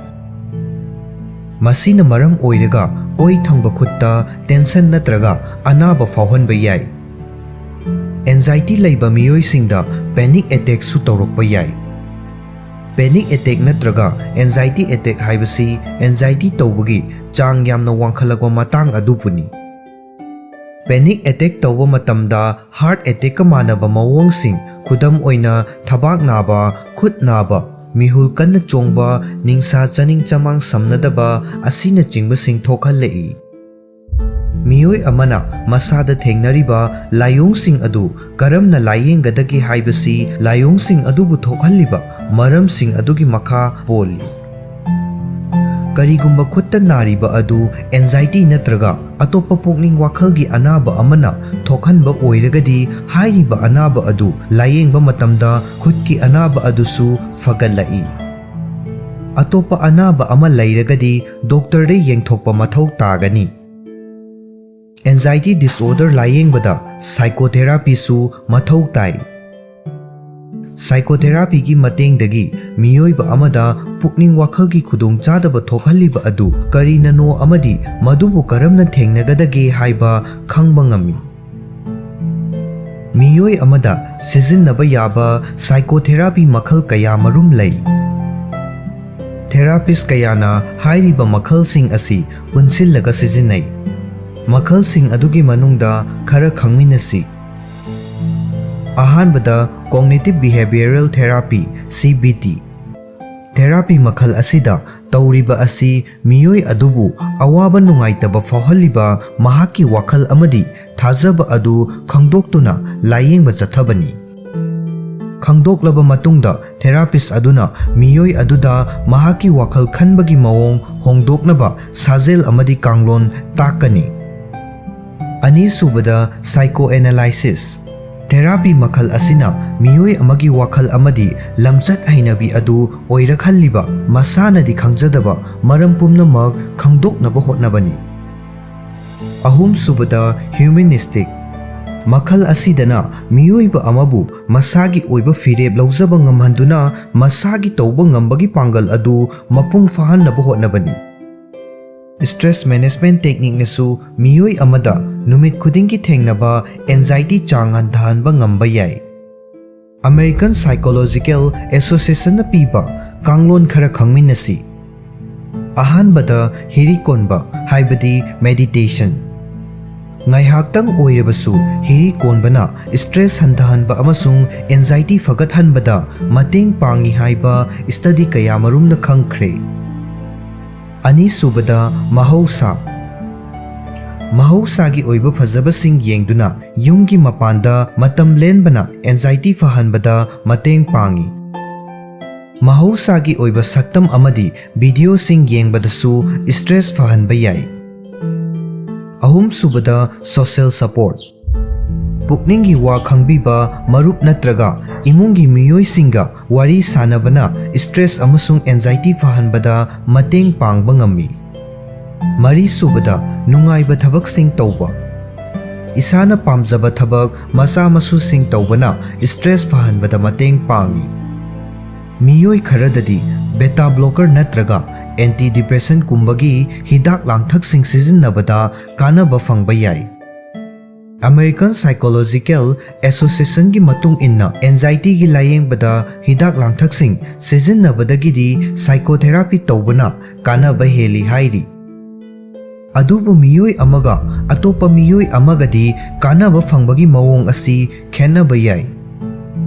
ꯃꯁꯤꯅ ꯃꯔꯝ ꯑꯣꯏꯔꯒ ꯑꯣꯏ ꯊꯪꯕ ꯈꯨꯠꯇ tension ꯅꯠꯇ꯭ꯔꯒ ꯑꯅꯥꯕ ꯐꯥꯎꯍꯟꯕ ꯌꯥꯏ꯫ Anxiety ꯂꯩꯕ ꯃꯤꯑꯣꯏꯁꯤꯡꯗ panic attackꯁꯨ ꯇꯧꯔꯛꯄ ꯌꯥꯏ꯫ Panic attack ꯅꯠꯇ꯭ꯔꯒ anxiety attack ꯍꯥꯏꯕꯁꯤ anxiety ꯇꯧꯕꯒꯤ ꯆꯥꯡ ꯌꯥꯝꯅ ꯋꯥꯡꯈꯠꯂꯛꯄ ꯃꯇꯥꯡ ꯑꯗꯨꯕꯨꯅꯤ꯫ Panic attack ꯇꯧꯕ ꯃꯇꯝꯗ heart attackꯀ ꯃꯥꯟꯅꯕ ꯃꯑꯣꯡꯁꯤꯡ, ꯈꯨꯗꯝ ꯑꯣꯏꯅ ꯊꯕꯥꯛ ꯅꯥꯕ, ꯈꯨꯠ ꯅꯥꯕ, ꯃꯤꯍꯨꯜ ꯀꯟꯅ ꯆꯣꯡꯕ, ꯅꯤꯡꯁꯥ ꯆꯥꯅꯤꯡ ꯆꯃꯥꯡ ꯁꯝꯅꯗꯕ ꯑꯁꯤꯅꯆꯤꯡꯕꯁꯤꯡ ꯊꯣꯛꯍꯜꯂꯛꯏ꯫ ꯃꯤꯑꯣꯏ ꯑꯃꯅ ꯃꯁꯥꯗ ꯊꯦꯡꯅꯔꯤꯕ ꯂꯥꯏꯑꯣꯡꯁꯤꯡ ꯑꯗꯨ ꯀꯔꯝꯅ ꯂꯥꯌꯦꯡꯒꯗꯒꯦ ꯍꯥꯏꯕꯁꯤ ꯂꯥꯏꯑꯣꯡꯁꯤꯡ ꯑꯗꯨꯕꯨ ꯊꯣꯛꯍꯜꯂꯤꯕ ꯃꯔꯝꯁꯤꯡ ꯑꯗꯨꯒꯤ ꯃꯈꯥ ꯄꯣꯜꯂꯤ꯫ ꯀꯔꯤꯒꯨꯝꯕ ꯈꯨꯠꯇ ꯅꯥꯔꯤꯕ ꯑꯗꯨ anxiety ꯅꯠꯇ꯭ꯔꯒ ꯑꯇꯣꯞꯄ ꯄꯨꯛꯅꯤꯡ ꯋꯥꯈꯜꯒꯤ ꯑꯅꯥꯕ ꯑꯃꯅ ꯊꯣꯛꯍꯟꯕ ꯑꯣꯏꯔꯒꯗꯤ, ꯍꯥꯏꯔꯤꯕ ꯑꯅꯥꯕ ꯑꯗꯨ ꯂꯥꯌꯦꯡꯕ ꯃꯇꯝꯗ ꯈꯨꯠꯀꯤ ꯑꯅꯥꯕ ꯑꯗꯨꯁꯨ ꯐꯒꯠꯂꯛꯏ꯫ ꯑꯇꯣꯞꯄ ꯑꯅꯥꯕ ꯑꯃ ꯂꯩꯔꯒꯗꯤ ꯗꯣꯛꯇꯔꯗ ꯌꯦꯡꯊꯣꯛꯄ ꯃꯊꯧ ꯇꯥꯒꯅꯤ꯫ Anxiety disorder ꯂꯥꯌꯦꯡꯕꯗ psychotherapyꯁꯨ ꯃꯊꯧ ꯇꯥꯏ꯫ Psychotherapyꯒꯤ ꯃꯇꯦꯡꯗꯒꯤ ꯃꯤꯑꯣꯏꯕ ꯑꯃꯗ ꯄꯨꯛꯅꯤꯡ ꯋꯥꯈꯜꯒꯤ ꯈꯨꯗꯣꯡꯆꯥꯗꯕ ꯊꯣꯛꯍꯜꯂꯤꯕ ꯑꯗꯨ ꯀꯔꯤꯅꯅꯣ ꯑꯃꯗꯤ ꯃꯗꯨꯕꯨ ꯀꯔꯝꯅ ꯊꯦꯡꯅꯒꯗꯒꯦ ꯍꯥꯏꯕ ꯈꯪꯕ ꯉꯝꯃꯤ꯫ ꯃꯤꯑꯣꯏ ꯑꯃꯗ ꯁꯤꯖꯤꯟꯅꯕ ꯌꯥꯕ psychotherapy ꯃꯈꯜ ꯀꯌꯥ ꯃꯔꯨꯝ ꯂꯩ꯫ Therapist ꯀꯌꯥꯅ ꯍꯥꯏꯔꯤꯕ ꯃꯈꯜꯁꯤꯡ ꯑꯁꯤ ꯄꯨꯟꯁꯤꯜꯂꯒ ꯁꯤꯖꯤꯟꯅꯩ꯫ ꯃꯈꯜꯁꯤꯡ ꯑꯗꯨꯒꯤ ꯃꯅꯨꯡꯗ ꯈꯔ ꯈꯪꯃꯤꯟꯅꯁꯤ꯫ ꯑꯍꯥꯟꯕꯗ, Cognitive Behavioral Therapy, C B T꯫ Therapy ꯃꯈꯜ ꯑꯁꯤꯗ ꯇꯧꯔꯤꯕ ꯑꯁꯤ ꯃꯤꯑꯣꯏ ꯑꯗꯨꯕꯨ ꯑꯋꯥꯕ ꯅꯨꯡꯉꯥꯏꯇꯕ ꯐꯥꯎꯍꯜꯂꯤꯕ ꯃꯍꯥꯛꯀꯤ ꯋꯥꯈꯜ ꯑꯃꯗꯤ ꯊꯥꯖꯕ ꯑꯗꯨ ꯈꯪꯗꯣꯛꯇꯨꯅ ꯂꯥꯌꯦꯡꯕ ꯆꯠꯊꯕꯅꯤ꯫ ꯈꯪꯗꯣꯛꯂꯕ ꯃꯇꯨꯡꯗ, therapist ꯑꯗꯨꯅ ꯃꯤꯑꯣꯏ ꯑꯗꯨꯗ ꯃꯍꯥꯛꯀꯤ ꯋꯥꯈꯜ ꯈꯟꯕꯒꯤ ꯃꯑꯣꯡ ꯍꯣꯡꯗꯣꯛꯅꯕ ꯁꯥꯖꯦꯜ ꯑꯃꯗꯤ ꯀꯥꯡꯂꯣꯟ ꯇꯥꯛꯀꯅꯤ꯫ ꯑꯅꯤꯁꯨꯕꯗ, psychoanalysis꯫ Therapy ꯃꯈꯜ ꯑꯁꯤꯅ ꯃꯤꯑꯣꯏ ꯑꯃꯒꯤ ꯋꯥꯈꯜ ꯑꯃꯗꯤ ꯂꯝꯆꯠ ꯍꯩꯅꯕꯤ ꯑꯗꯨ ꯑꯣꯏꯔꯛꯍꯜꯂꯤꯕ ꯃꯁꯥꯅꯗꯤ ꯈꯪꯖꯗꯕ ꯃꯔꯝ ꯄꯨꯝꯅꯃꯛ ꯈꯪꯗꯣꯛꯅꯕ ꯍꯣꯠꯅꯕꯅꯤ꯫ ꯑꯍꯨꯝꯁꯨꯕꯗ, humanistic꯫ ꯃꯈꯜ ꯑꯁꯤꯗꯅ ꯃꯤꯑꯣꯏꯕ ꯑꯃꯕꯨ ꯃꯁꯥꯒꯤ ꯑꯣꯏꯕ ꯐꯤꯔꯦꯞ ꯂꯧꯖꯕ ꯉꯝꯍꯟꯗꯨꯅ ꯃꯁꯥꯒꯤ ꯇꯧꯕ ꯉꯝꯕꯒꯤ ꯄꯥꯡꯒꯜ ꯑꯗꯨ ꯃꯄꯨꯡ ꯐꯥꯍꯟꯅꯕ ꯍꯣꯠꯅꯕꯅꯤ꯫ Stress management technique ꯅꯁꯨ ꯃꯤꯑꯣꯏ ꯑꯃꯗ ꯅꯨꯃꯤꯠ ꯈꯨꯗꯤꯡꯒꯤ ꯊꯦꯡꯅꯕ anxiety ꯆꯥꯡ ꯍꯟꯊꯍꯟꯕ ꯉꯝꯕ ꯌꯥꯏ꯫ American Psychological Association ꯅ ꯄꯤꯕ ꯀꯥꯡꯂꯣꯟ ꯈꯔ ꯈꯪꯃꯤꯟꯅꯁꯤ꯫ ꯑꯍꯥꯟꯕꯗ, ꯍꯤꯔꯤ ꯀꯣꯟꯕ, ꯍꯥꯏꯕꯗꯤ meditation꯫ ꯉꯥꯏꯍꯥꯛꯇꯪ ꯑꯣꯏꯔꯕꯁꯨ ꯍꯤꯔꯤ ꯀꯣꯟꯕꯅ stress ꯍꯟꯊꯍꯟꯕ ꯑꯃꯁꯨꯡ anxiety ꯐꯒꯠꯍꯟꯕꯗ ꯃꯇꯦꯡ ꯄꯥꯡꯏ ꯍꯥꯏꯕ study ꯀꯌꯥꯃꯔꯨꯝꯅ ꯈꯪꯈ꯭ꯔꯦ꯫ ꯑꯅꯤꯁꯨꯕꯗ, ꯃꯍꯧꯁꯥ꯫ ꯃꯍꯧꯁꯥꯒꯤ ꯑꯣꯏꯕ ꯐꯖꯕꯁꯤꯡ ꯌꯦꯡꯗꯨꯅ ꯌꯨꯝꯒꯤ ꯃꯄꯥꯟꯗ ꯃꯇꯝ ꯂꯦꯟꯕꯅ anxiety ꯐꯍꯟꯕꯗ ꯃꯇꯦꯡ ꯄꯥꯡꯏ꯫ ꯃꯍꯧꯁꯥꯒꯤ ꯑꯣꯏꯕ ꯁꯛꯇꯝ ꯑꯃꯗꯤ video ꯁꯤꯡ ꯌꯦꯡꯕꯗꯁꯨ stress ꯐꯍꯟꯕ ꯌꯥꯏ꯫ ꯑꯍꯨꯝꯁꯨꯕꯗ, social support꯫ ꯄꯨꯛꯅꯤꯡꯒꯤ ꯋꯥ ꯈꯪꯕꯤꯕ ꯃꯔꯨꯞ ꯅꯠꯇ꯭ꯔꯒ ꯏꯃꯨꯡꯒꯤ ꯃꯤꯑꯣꯏꯁꯤꯡꯒ ꯋꯥꯔꯤ ꯁꯥꯅꯕꯅ stress ꯑꯃꯁꯨꯡ anxiety ꯐꯍꯟꯕꯗ ꯃꯇꯦꯡ ꯄꯥꯡꯕ ꯉꯝꯃꯤ꯫ ꯃꯔꯤꯁꯨꯕꯗ, ꯅꯨꯡꯉꯥꯏꯕ ꯊꯕꯛꯁꯤꯡ ꯇꯧꯕ꯫ ꯏꯁꯥꯅ ꯄꯥꯝꯖꯕ ꯊꯕꯛ ꯃꯆꯥ ꯃꯁꯨꯁꯤꯡ ꯇꯧꯕꯅ stress ꯐꯍꯟꯕꯗ ꯃꯇꯦꯡ ꯄꯥꯡꯏ꯫ ꯃꯤꯑꯣꯏ ꯈꯔꯗꯗꯤ beta blocker ꯅꯠꯇ꯭ꯔꯒ antidepressant ꯀꯨꯝꯕꯒꯤ ꯍꯤꯗꯥꯛ ꯂꯥꯡꯊꯛꯁꯤꯡ ꯁꯤꯖꯤꯟꯅꯕꯗ ꯀꯥꯟꯅꯕ ꯐꯪꯕ ꯌꯥꯏ꯫ American Psychological Association ꯒꯤ ꯃꯇꯨꯡ ꯏꯟꯅ, anxiety ꯒꯤ ꯂꯥꯌꯦꯡꯕꯗ ꯍꯤꯗꯥꯛ ꯂꯥꯡꯊꯛꯁꯤꯡ ꯁꯤꯖꯤꯟꯅꯕꯗꯒꯤꯗꯤ psychotherapy ꯇꯧꯕꯅ ꯀꯥꯟꯅꯕ ꯍꯦꯜꯂꯤ ꯍꯥꯏꯔꯤ꯫ ꯑꯗꯨꯕꯨ ꯃꯤꯑꯣꯏ ꯑꯃꯒ ꯑꯇꯣꯞꯄ ꯃꯤꯑꯣꯏ ꯑꯃꯒꯗꯤ ꯀꯥꯟꯅꯕ ꯐꯪꯕꯒꯤ ꯃꯑꯣꯡ ꯑꯁꯤ ꯈꯦꯠꯅꯕ ꯌꯥꯏ꯫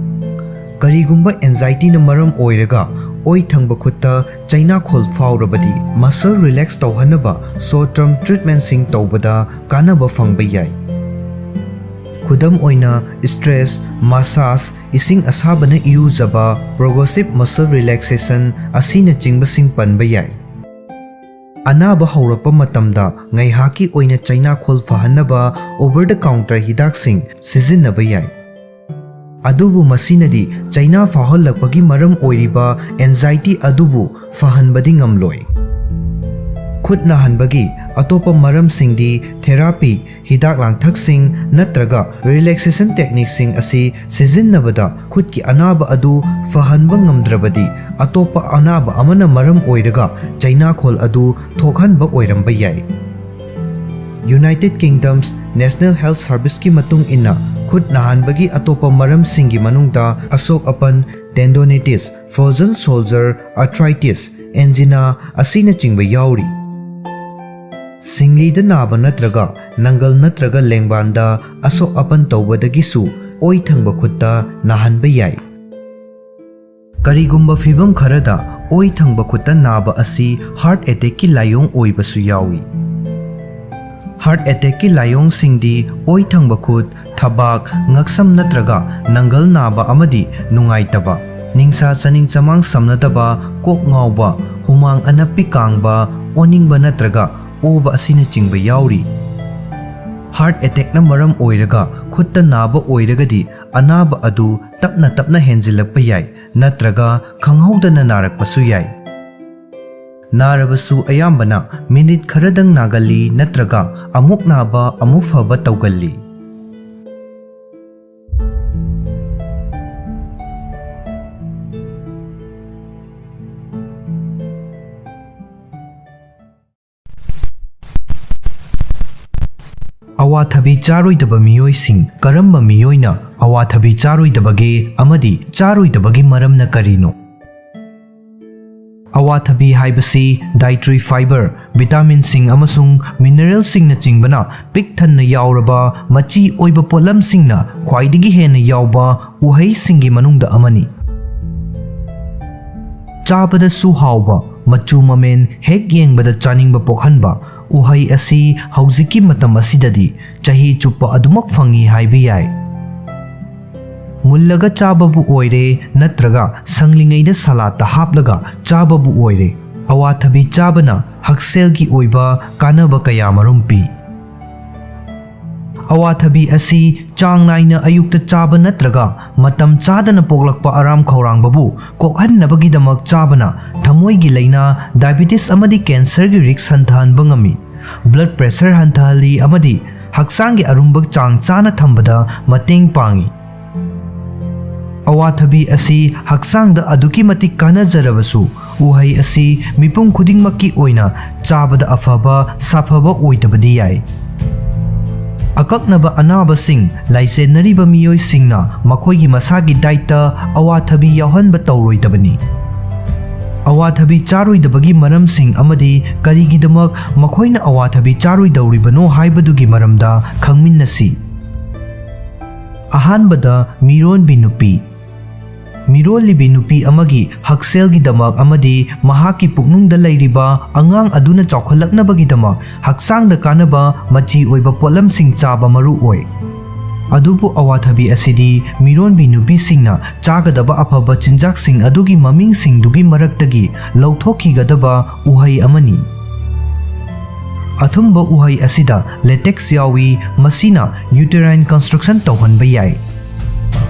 ꯀꯔꯤꯒꯨꯝꯕ anxietyꯅ ꯃꯔꯝ ꯑꯣꯏꯔꯒ ꯑꯣꯏ ꯊꯪꯕ ꯈꯨꯠꯇ ꯆꯩꯅꯥꯈꯣꯜ ꯐꯥꯎꯔꯕꯗꯤ, muscle relax ꯇꯧꯍꯟꯅꯕ short term treatmentꯁꯤꯡ ꯇꯧꯕꯗ ꯀꯥꯟꯅꯕ ꯐꯪꯕ ꯌꯥꯏ꯫ ꯈꯨꯗꯝ ꯑꯣꯏꯅ, stress, massage, ꯏꯁꯤꯡ ꯑꯁꯥꯕꯅ ꯏꯔꯨꯖꯕ, progressive muscle relaxation ꯑꯁꯤꯅꯆꯤꯡꯕꯁꯤꯡ ꯄꯟꯕ ꯌꯥꯏ꯫ ꯑꯅꯥꯕ ꯍꯧꯔꯛꯄ ꯃꯇꯝꯗ ꯉꯥꯏꯍꯥꯛꯀꯤ ꯑꯣꯏꯅ ꯆꯩꯅꯥꯈꯣꯜ ꯐꯍꯟꯅꯕ over the counter ꯍꯤꯗꯥꯛꯁꯤꯡ ꯁꯤꯖꯤꯟꯅꯕ ꯌꯥꯏ꯫ ꯑꯗꯨꯕꯨ ꯃꯁꯤꯅꯗꯤ ꯆꯩꯅꯥ ꯐꯥꯎꯍꯜꯂꯛꯄꯒꯤ ꯃꯔꯝ ꯑꯣꯏꯔꯤꯕ anxiety ꯑꯗꯨꯕꯨ ꯐꯍꯟꯕꯗꯤ ꯉꯝꯂꯣꯏ꯫ ꯈꯨꯠ ꯅꯥꯍꯟꯕꯒꯤ ꯑꯇꯣꯞꯄ ꯃꯔꯝꯁꯤꯡꯗꯤ therapy, ꯍꯤꯗꯥꯛ ꯂꯥꯡꯊꯛꯁꯤꯡ ꯅꯠꯇ꯭ꯔꯒ relaxation techniqueꯁꯤꯡ ꯑꯁꯤ ꯁꯤꯖꯤꯟꯅꯕꯗ ꯈꯨꯠꯀꯤ ꯑꯅꯥꯕ ꯑꯗꯨ ꯐꯍꯟꯕ ꯉꯝꯗ꯭ꯔꯕꯗꯤ, ꯑꯇꯣꯞꯄ ꯑꯅꯥꯕ ꯑꯃꯅ ꯃꯔꯝ ꯑꯣꯏꯔꯒ ꯆꯩꯅꯥꯈꯣꯜ ꯑꯗꯨ ꯊꯣꯛꯍꯟꯕ ꯑꯣꯏꯔꯝꯕ ꯌꯥꯏ꯫ United Kingdom's National Health Serviceꯀꯤ ꯃꯇꯨꯡ ꯏꯟꯅ, ꯈꯨꯠ ꯅꯥꯍꯟꯕꯒꯤ ꯑꯇꯣꯞꯄ ꯃꯔꯝꯁꯤꯡꯒꯤ ꯃꯅꯨꯡꯗ ꯑꯁꯣꯛ ꯑꯄꯟ, tendonitis, frozen shoulder, arthritis, angina ꯑꯁꯤꯅꯆꯤꯡꯕ ꯌꯥꯎꯔꯤ꯫ ꯁꯤꯡꯂꯤꯗ ꯅꯥꯕ ꯅꯠꯇ꯭ꯔꯒ ꯅꯪꯒꯜ ꯅꯠꯇ꯭ꯔꯒ ꯂꯦꯡꯕꯥꯟꯗ ꯑꯁꯣꯛ ꯑꯄꯟ ꯇꯧꯕꯗꯒꯤꯁꯨ ꯑꯣꯏ ꯊꯪꯕ ꯈꯨꯠꯇ ꯅꯥꯍꯟꯕ ꯌꯥꯏ꯫ ꯀꯔꯤꯒꯨꯝꯕ ꯐꯤꯚꯝ ꯈꯔꯗ ꯑꯣꯏ ꯊꯪꯕ ꯈꯨꯠꯇ ꯅꯥꯕ ꯑꯁꯤ heart attackꯀꯤ ꯂꯥꯏꯑꯣꯡ ꯑꯣꯏꯕꯁꯨ ꯌꯥꯎꯏ꯫ Heart attackꯀꯤ ꯂꯥꯏꯑꯣꯡꯁꯤꯡꯗꯤ ꯑꯣꯏ ꯊꯪꯕ ꯈꯨꯠ, ꯊꯕꯥꯛ, ꯉꯛꯁꯝ ꯅꯠꯇ꯭ꯔꯒ ꯅꯪꯒꯜ ꯅꯥꯕ ꯑꯃꯗꯤ ꯅꯨꯡꯉꯥꯏꯇꯕ, ꯅꯤꯡꯁꯥ ꯆꯥꯅꯤꯡ ꯆꯃꯥꯡ ꯁꯝꯅꯗꯕ, ꯀꯣꯛ ꯉꯥꯎꯕ, ꯍꯨꯃꯥꯡ ꯑꯅꯞꯄꯤ ꯀꯥꯡꯕ, ꯑꯣꯅꯤꯡꯕ ꯅꯠꯇ꯭ꯔꯒ ꯑꯣꯕ ꯑꯁꯤꯅꯆꯤꯡꯕ ꯌꯥꯎꯔꯤ꯫ Heart attackꯅ ꯃꯔꯝ ꯑꯣꯏꯔꯒ ꯈꯨꯠꯇ ꯅꯥꯕ ꯑꯣꯏꯔꯒꯗꯤ, ꯑꯅꯥꯕ ꯑꯗꯨ ꯇꯞꯅ ꯇꯞꯅ ꯍꯦꯟꯖꯤꯜꯂꯛꯄ ꯌꯥꯏ ꯅꯠꯇ꯭ꯔꯒ ꯈꯪꯍꯧꯗꯅ ꯅꯥꯔꯛꯄꯁꯨ ꯌꯥꯏ꯫ ꯅꯥꯔꯕꯁꯨ ꯑꯌꯥꯝꯕꯅ ꯃꯤꯅꯤꯠ ꯈꯔꯗꯪ ꯅꯥꯒꯜꯂꯤ ꯅꯠꯇ꯭ꯔꯒ ꯑꯃꯨꯛ ꯅꯥꯕ ꯑꯃꯨꯛ ꯐꯕ ꯇꯧꯒꯜꯂꯤ꯫ ꯑꯋꯥꯊꯕꯤ ꯆꯥꯔꯣꯏꯗꯕ ꯃꯤꯑꯣꯏꯁꯤꯡ꯫ ꯀꯔꯝꯕ ꯃꯤꯑꯣꯏꯅ ꯑꯋꯥꯊꯕꯤ ꯆꯥꯔꯣꯏꯗꯕꯒꯦ ꯑꯃꯗꯤ ꯆꯥꯔꯣꯏꯗꯕꯒꯤ ꯃꯔꯝꯅ ꯀꯔꯤꯅꯣ? ꯑꯋꯥꯊꯕꯤ ꯍꯥꯏꯕꯁꯤ dietary fiber, vitaminꯁꯤꯡ ꯑꯃꯁꯨꯡ mineralꯁꯤꯡꯅꯆꯤꯡꯕꯅ ꯄꯤꯛ ꯊꯟꯅ ꯌꯥꯎꯔꯕ ꯃꯆꯤ ꯑꯣꯏꯕ ꯄꯣꯠꯂꯝꯁꯤꯡꯅ ꯈ꯭ꯋꯥꯏꯗꯒꯤ ꯍꯦꯟꯅ ꯌꯥꯎꯕ ꯎꯍꯩꯁꯤꯡꯒꯤ ꯃꯅꯨꯡꯗ ꯑꯃꯅꯤ꯫ ꯆꯥꯕꯗꯁꯨ ꯍꯥꯎꯕ, ꯃꯆꯨ ꯃꯃꯦꯟ ꯍꯦꯛ ꯌꯦꯡꯕꯗ ꯆꯥꯅꯤꯡꯕ ꯄꯣꯛꯍꯟꯕ ꯎꯍꯩ ꯑꯁꯤ ꯍꯧꯖꯤꯛꯀꯤ ꯃꯇꯝ ꯑꯁꯤꯗꯗꯤ ꯆꯍꯤ ꯆꯨꯞꯄ ꯑꯗꯨꯃꯛ ꯐꯪꯏ ꯍꯥꯏꯕ ꯌꯥꯏ꯫ ꯃꯨꯜꯂꯒ ꯆꯥꯕꯕꯨ ꯑꯣꯏꯔꯦ ꯅꯠꯇ꯭ꯔꯒ ꯁꯪꯂꯤꯉꯩꯗ ꯁꯂꯥꯠꯇ ꯍꯥꯞꯂꯒ ꯆꯥꯕꯕꯨ ꯑꯣꯏꯔꯦ, ꯑꯋꯥꯊꯕꯤ ꯆꯥꯕꯅ ꯍꯛꯁꯦꯜꯒꯤ ꯑꯣꯏꯕ ꯀꯥꯟꯅꯕ ꯀꯌꯥꯃꯔꯨꯝ ꯄꯤ꯫ ꯑꯋꯥꯊꯕꯤ ꯑꯁꯤ ꯆꯥꯡ ꯅꯥꯏꯅ ꯑꯌꯨꯛꯇ ꯆꯥꯕ ꯅꯠꯇ꯭ꯔꯒ ꯃꯇꯝ ꯆꯥꯗꯅ ꯄꯣꯛꯂꯛꯄ ꯑꯔꯥꯝ ꯈꯧꯔꯥꯡꯕꯕꯨ ꯀꯣꯛꯍꯟꯅꯕꯒꯤꯗꯃꯛ ꯆꯥꯕꯅ ꯊꯃꯣꯏꯒꯤ ꯂꯥꯏꯅꯥ, diabetes ꯑꯃꯗꯤ cancerꯒꯤ risk ꯍꯟꯊꯍꯟꯕ ꯉꯝꯃꯤ꯫ Blood pressure ꯍꯟꯊꯍꯜꯂꯤ ꯑꯃꯗꯤ ꯍꯛꯆꯥꯡꯒꯤ ꯑꯔꯨꯝꯕ ꯆꯥꯡ ꯆꯥꯅ ꯊꯝꯕꯗ ꯃꯇꯦꯡ ꯄꯥꯡꯏ꯫ ꯑꯋꯥꯊꯕꯤ ꯑꯁꯤ ꯍꯛꯆꯥꯡꯗ ꯑꯗꯨꯛꯀꯤ ꯃꯇꯤꯛ ꯀꯥꯟꯅꯖꯔꯕꯁꯨ, ꯎꯍꯩ ꯑꯁꯤ ꯃꯤꯄꯨꯝ ꯈꯨꯗꯤꯡꯃꯛꯀꯤ ꯑꯣꯏꯅ ꯆꯥꯕꯗ ꯑꯐꯕ, ꯁꯥꯐꯕ ꯑꯣꯏꯗꯕꯗꯤ ꯌꯥꯏ꯫ ꯑꯀꯛꯅꯕ ꯑꯅꯥꯕꯁꯤꯡ ꯂꯥꯏꯆꯦꯟꯅꯔꯤꯕ ꯃꯤꯑꯣꯏꯁꯤꯡꯅ ꯃꯈꯣꯏꯒꯤ ꯃꯁꯥꯒꯤ dietꯇ ꯑꯋꯥꯊꯕꯤ ꯌꯥꯎꯍꯟꯕ ꯇꯧꯔꯣꯏꯗꯕꯅꯤ꯫ ꯑꯋꯥꯊꯕꯤ ꯆꯥꯔꯣꯏꯗꯕꯒꯤ ꯃꯔꯝꯁꯤꯡ ꯑꯃꯗꯤ ꯀꯔꯤꯒꯤꯗꯃꯛ ꯃꯈꯣꯏꯅ ꯑꯋꯥꯊꯕꯤ ꯆꯥꯔꯣꯏꯗꯧꯔꯤꯕꯅꯣ ꯍꯥꯏꯕꯗꯨꯒꯤ ꯃꯔꯝꯗ ꯈꯪꯃꯤꯟꯅꯁꯤ꯫ ꯑꯍꯥꯟꯕꯗ, ꯃꯤꯔꯣꯟꯕꯤ ꯅꯨꯄꯤ꯫ ꯃꯤꯔꯣꯜꯂꯤꯕꯤ ꯅꯨꯄꯤ ꯑꯃꯒꯤ ꯍꯛꯁꯦꯜꯒꯤꯗꯃꯛ ꯑꯃꯗꯤ ꯃꯍꯥꯛꯀꯤ ꯄꯨꯛꯅꯨꯡꯗ ꯂꯩꯔꯤꯕ ꯑꯉꯥꯡ ꯑꯗꯨꯅ ꯆꯥꯎꯈꯠꯂꯛꯅꯕꯒꯤꯗꯃꯛ ꯍꯛꯆꯥꯡꯗ ꯀꯥꯟꯅꯕ ꯃꯆꯤ ꯑꯣꯏꯕ ꯄꯣꯠꯂꯝꯁꯤꯡ ꯆꯥꯕ ꯃꯔꯨ ꯑꯣꯏ꯫ ꯑꯗꯨꯕꯨ ꯑꯋꯥꯊꯕꯤ ꯑꯁꯤꯗꯤ ꯃꯤꯔꯣꯟꯕꯤ ꯅꯨꯄꯤꯁꯤꯡꯅ ꯆꯥꯒꯗꯕ ꯑꯐꯕ ꯆꯤꯟꯖꯥꯛꯁꯤꯡ ꯑꯗꯨꯒꯤ ꯃꯃꯤꯡꯁꯤꯡꯗꯨꯒꯤ ꯃꯔꯛꯇꯒꯤ ꯂꯧꯊꯣꯛꯈꯤꯒꯗꯕ ꯎꯍꯩ ꯑꯃꯅꯤ꯫ ꯑꯊꯨꯝꯕ ꯎꯍꯩ ꯑꯁꯤꯗ latex ꯌꯥꯎꯏ, ꯃꯁꯤꯅ uterine construction ꯇꯧꯍꯟꯕ ꯌꯥꯏ꯫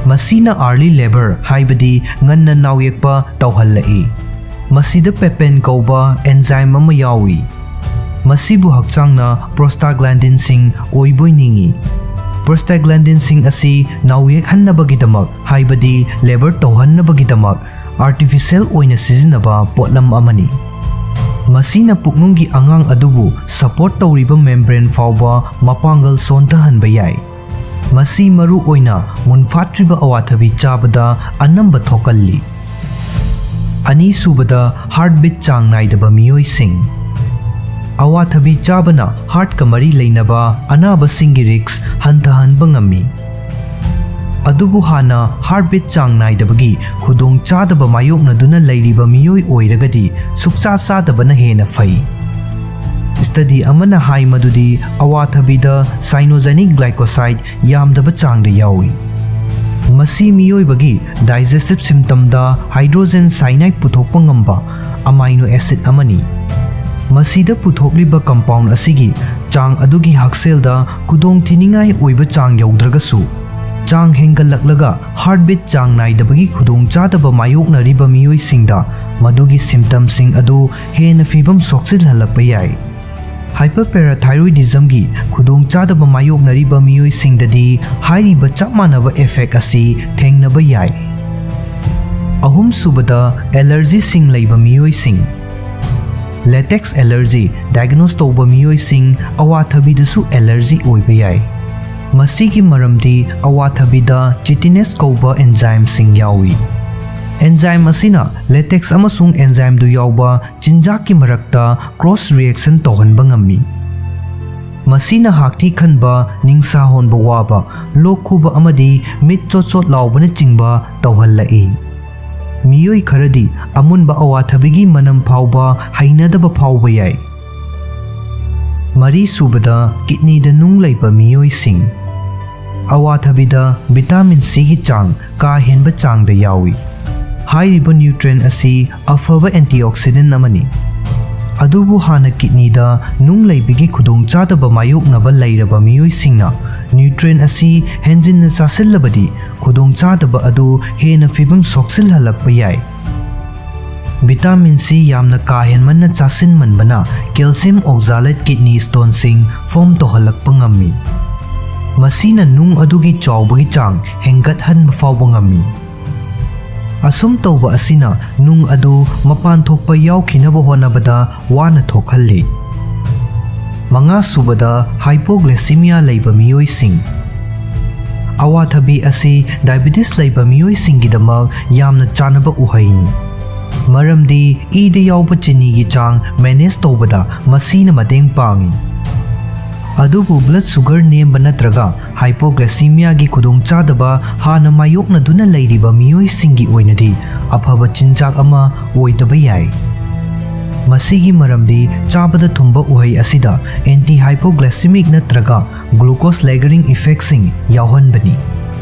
ꯃꯁꯤꯅ early labour, ꯍꯥꯏꯕꯗꯤ ꯉꯟꯅ ꯅꯥꯎꯌꯦꯛꯄ ꯇꯧꯍꯜꯂꯛꯏ꯫ ꯃꯁꯤꯗ papain ꯀꯧꯕ enzyme ꯑꯃ ꯌꯥꯎꯏ꯫ ꯃꯁꯤꯕꯨ ꯍꯛꯆꯥꯡꯅ prostaglandinꯁꯤꯡ ꯑꯣꯏꯕꯣꯏ ꯅꯤꯡꯏ꯫ Prostaglandinꯁꯤꯡ ꯑꯁꯤ ꯅꯥꯎꯌꯦꯛꯍꯟꯅꯕꯒꯤꯗꯃꯛ, ꯍꯥꯏꯕꯗꯤ labour ꯇꯧꯍꯟꯅꯕꯒꯤꯗꯃꯛ, artificial ꯑꯣꯏꯅ ꯁꯤꯖꯤꯟꯅꯕ ꯄꯣꯠꯂꯝ ꯑꯃꯅꯤ꯫ ꯃꯁꯤꯅ ꯄꯨꯛꯅꯨꯡꯒꯤ ꯑꯉꯥꯡ ꯑꯗꯨꯕꯨ support ꯇꯧꯔꯤꯕ membrane ꯐꯥꯎꯕ ꯃꯄꯥꯡꯒꯜ ꯁꯣꯟꯊꯍꯟꯕ ꯌꯥꯏ꯫ ꯃꯁꯤ ꯃꯔꯨ ꯑꯣꯏꯅ ꯃꯨꯟꯐꯥꯠꯇ꯭ꯔꯤꯕ ꯑꯋꯥꯊꯕꯤ ꯆꯥꯕꯗ ꯑꯅꯝꯕ ꯊꯣꯛꯀꯜꯂꯤ꯫ ꯑꯅꯤꯁꯨꯕꯗ, heartbeat ꯆꯥꯡ ꯅꯥꯏꯗꯕ ꯃꯤꯑꯣꯏꯁꯤꯡ꯫ ꯑꯋꯥꯊꯕꯤ ꯆꯥꯕꯅ heartꯀ ꯃꯔꯤ ꯂꯩꯅꯕ ꯑꯅꯥꯕꯁꯤꯡꯒꯤ risk ꯍꯟꯊꯍꯟꯕ ꯉꯝꯃꯤ꯫ ꯑꯗꯨꯕꯨ ꯍꯥꯟꯅ heartbeat ꯆꯥꯡ ꯅꯥꯏꯗꯕꯒꯤ ꯈꯨꯗꯣꯡꯆꯥꯗꯕ ꯃꯥꯌꯣꯛꯅꯗꯨꯅ ꯂꯩꯔꯤꯕ ꯃꯤꯑꯣꯏ ꯑꯣꯏꯔꯒꯗꯤ ꯁꯨꯛꯆꯥ ꯆꯥꯗꯕꯅ ꯍꯦꯟꯅ ꯐꯩ꯫ Study ꯑꯃꯅ ꯍꯥꯏ ꯃꯗꯨꯗꯤ ꯑꯋꯥꯊꯕꯤꯗ cyanogenic glycoside ꯌꯥꯝꯗꯕ ꯆꯥꯡꯗ ꯌꯥꯎꯏ꯫ ꯃꯁꯤ ꯃꯤꯑꯣꯏꯕꯒꯤ digestive systemꯗ hydrogen cyanide ꯄꯨꯊꯣꯛꯄ ꯉꯝꯕ amino acid ꯑꯃꯅꯤ꯫ ꯃꯁꯤꯗ ꯄꯨꯊꯣꯛꯂꯤꯕ compound ꯑꯁꯤꯒꯤ ꯆꯥꯡ ꯑꯗꯨꯒꯤ ꯍꯛꯁꯦꯜꯗ ꯈꯨꯗꯣꯡꯊꯤꯅꯤꯡꯉꯥꯏ ꯑꯣꯏꯕ ꯆꯥꯡ ꯌꯧꯗ꯭ꯔꯒꯁꯨ, ꯆꯥꯡ ꯍꯦꯟꯒꯠꯂꯛꯂꯒ heartbeat ꯆꯥꯡ ꯅꯥꯏꯗꯕꯒꯤ ꯈꯨꯗꯣꯡꯆꯥꯗꯕ ꯃꯥꯌꯣꯛꯅꯔꯤꯕ ꯃꯤꯑꯣꯏꯁꯤꯡꯗ ꯃꯗꯨꯒꯤ symptomꯁꯤꯡ ꯑꯗꯨ ꯍꯦꯟꯅ ꯐꯤꯕꯝ ꯁꯣꯛꯆꯤꯜꯍꯜꯂꯛꯄ ꯌꯥꯏ꯫ Hyperparathyroidismꯒꯤ ꯈꯨꯗꯣꯡꯆꯥꯗꯕ ꯃꯥꯌꯣꯛꯅꯔꯤꯕ ꯃꯤꯑꯣꯏꯁꯤꯡꯗꯗꯤ ꯍꯥꯏꯔꯤꯕ ꯆꯞ ꯃꯥꯟꯅꯕ effect ꯑꯁꯤ ꯊꯦꯡꯅꯕ ꯌꯥꯏ꯫ ꯑꯍꯨꯝꯁꯨꯕꯗ, allergyꯁꯤꯡ ꯂꯩꯕ ꯃꯤꯑꯣꯏꯁꯤꯡ꯫ Latex allergy diagnose ꯇꯧꯕ ꯃꯤꯑꯣꯏꯁꯤꯡ ꯑꯋꯥꯊꯕꯤꯗꯁꯨ allergy ꯑꯣꯏꯕ ꯌꯥꯏ꯫ ꯃꯁꯤꯒꯤ ꯃꯔꯝꯗꯤ ꯑꯋꯥꯊꯕꯤꯗ chitinase ꯀꯧꯕ enzymeꯁꯤꯡ ꯌꯥꯎꯏ꯫ Enzyme ꯑꯁꯤꯅ latex ꯑꯃꯁꯨꯡ enzymeꯗꯨ ꯌꯥꯎꯕ ꯆꯤꯟꯖꯥꯛꯀꯤ ꯃꯔꯛꯇ cross reaction ꯇꯧꯍꯟꯕ ꯉꯝꯃꯤ꯫ ꯃꯁꯤꯅ ꯍꯥꯛꯊꯤ ꯈꯟꯕ, ꯅꯤꯡꯁꯥ ꯍꯣꯟꯕ ꯋꯥꯕ, ꯂꯣꯛ ꯈꯨꯕ ꯑꯃꯗꯤ ꯃꯤꯠ ꯆꯣꯠ ꯆꯣꯠ ꯂꯥꯎꯕꯅꯆꯤꯡꯕ ꯇꯧꯍꯜꯂꯛꯏ꯫ ꯃꯤꯑꯣꯏ ꯈꯔꯗꯤ ꯑꯃꯨꯟꯕ ꯑꯋꯥꯊꯕꯤꯒꯤ ꯃꯅꯝ ꯐꯥꯎꯕ ꯍꯩꯅꯗꯕ ꯐꯥꯎꯕ ꯌꯥꯏ꯫ ꯃꯔꯤꯁꯨꯕꯗ, kidneyꯗ ꯅꯨꯡ ꯂꯩꯕ ꯃꯤꯑꯣꯏꯁꯤꯡ꯫ ꯑꯋꯥꯊꯕꯤꯗ vitamin Cꯒꯤ ꯆꯥꯡ ꯀꯥ ꯍꯦꯟꯕ ꯆꯥꯡꯗ ꯌꯥꯎꯏ꯫ ꯍꯥꯏꯔꯤꯕ nutrient ꯑꯁꯤ ꯑꯐꯕ antioxidant ꯑꯃꯅꯤ꯫ ꯑꯗꯨꯕꯨ ꯍꯥꯟꯅ kidneyꯗ ꯅꯨꯡ ꯂꯩꯕꯒꯤ ꯈꯨꯗꯣꯡꯆꯥꯗꯕ ꯃꯥꯌꯣꯛꯅꯕ ꯂꯩꯔꯕ ꯃꯤꯑꯣꯏꯁꯤꯡꯅ nutrient ꯑꯁꯤ ꯍꯦꯟꯖꯤꯟꯅ ꯆꯥꯁꯤꯜꯂꯕꯗꯤ ꯈꯨꯗꯣꯡꯆꯥꯗꯕ ꯑꯗꯨ ꯍꯦꯟꯅ ꯐꯤꯕꯝ ꯁꯣꯛꯆꯤꯜꯍꯜꯂꯛꯄ ꯌꯥꯏ꯫ Vitamin C ꯌꯥꯝꯅ ꯀꯥ ꯍꯦꯟꯃꯟꯅ ꯆꯥꯁꯤꯟꯃꯟꯕꯅ calcium oxalate kidney stoneꯁꯤꯡ form ꯇꯧꯍꯜꯂꯛꯄ ꯉꯝꯃꯤ꯫ ꯃꯁꯤꯅ ꯅꯨꯡ ꯑꯗꯨꯒꯤ ꯆꯥꯎꯕꯒꯤ ꯆꯥꯡ ꯍꯦꯟꯒꯠꯍꯟꯕ ꯐꯥꯎꯕ ꯉꯝꯃꯤ꯫ ꯑꯁꯨꯝ ꯇꯧꯕ ꯑꯁꯤꯅ ꯅꯨꯡ ꯑꯗꯨ ꯃꯄꯥꯟ ꯊꯣꯛꯄ ꯌꯥꯎꯈꯤꯅꯕ ꯍꯣꯠꯅꯕꯗ ꯋꯥꯅ ꯊꯣꯛꯍꯜꯂꯤ꯫ ꯃꯉꯥꯁꯨꯕꯗ, hypoglycemia ꯂꯩꯕ ꯃꯤꯑꯣꯏꯁꯤꯡ꯫ ꯑꯋꯥꯊꯕꯤ ꯑꯁꯤ diabetes ꯂꯩꯕ ꯃꯤꯑꯣꯏꯁꯤꯡꯒꯤꯗꯃꯛ ꯌꯥꯝꯅ ꯆꯥꯅꯕ ꯎꯍꯩꯅꯤ꯫ ꯃꯔꯝꯗꯤ ꯏꯗ ꯌꯥꯎꯕ ꯆꯤꯅꯤꯒꯤ ꯆꯥꯡ ꯃꯦꯅꯦꯖ ꯇꯧꯕꯗ ꯃꯁꯤꯅ ꯃꯇꯦꯡ ꯄꯥꯡꯏ꯫ ꯑꯗꯨꯕꯨ ꯕ꯭ꯂꯗ ꯁꯨꯒꯔ ꯅꯦꯝꯕ ꯅꯠꯇ꯭ꯔꯒ ꯍꯥꯏꯄꯣꯒ꯭ꯂꯥꯏꯁꯤꯃꯤꯌꯥꯒꯤ ꯈꯨꯗꯣꯡꯆꯥꯗꯕ ꯍꯥꯟꯅ ꯃꯥꯌꯣꯛꯅꯗꯨꯅ ꯂꯩꯔꯤꯕ ꯃꯤꯑꯣꯏꯁꯤꯡꯒꯤ ꯑꯣꯏꯅꯗꯤ ꯑꯐꯕ ꯆꯤꯟꯖꯥꯛ ꯑꯃ ꯑꯣꯏꯗꯕ ꯌꯥꯏ꯫ ꯃꯁꯤꯒꯤ ꯃꯔꯝꯗꯤ ꯆꯥꯕꯗ ꯊꯨꯝꯕ ꯎꯍꯩ ꯑꯁꯤꯗ ꯑꯦꯟꯇꯤ ꯍꯥꯏꯄꯣꯒ꯭ꯂꯥꯏꯁꯤꯃꯤꯛ ꯅꯠꯇ꯭ꯔꯒ ꯒ꯭ꯂꯨꯀꯣꯁ ꯂꯦꯒꯔꯤꯡ ꯏꯐꯦꯛꯁꯤꯡ ꯌꯥꯎꯍꯟꯕꯅꯤ꯫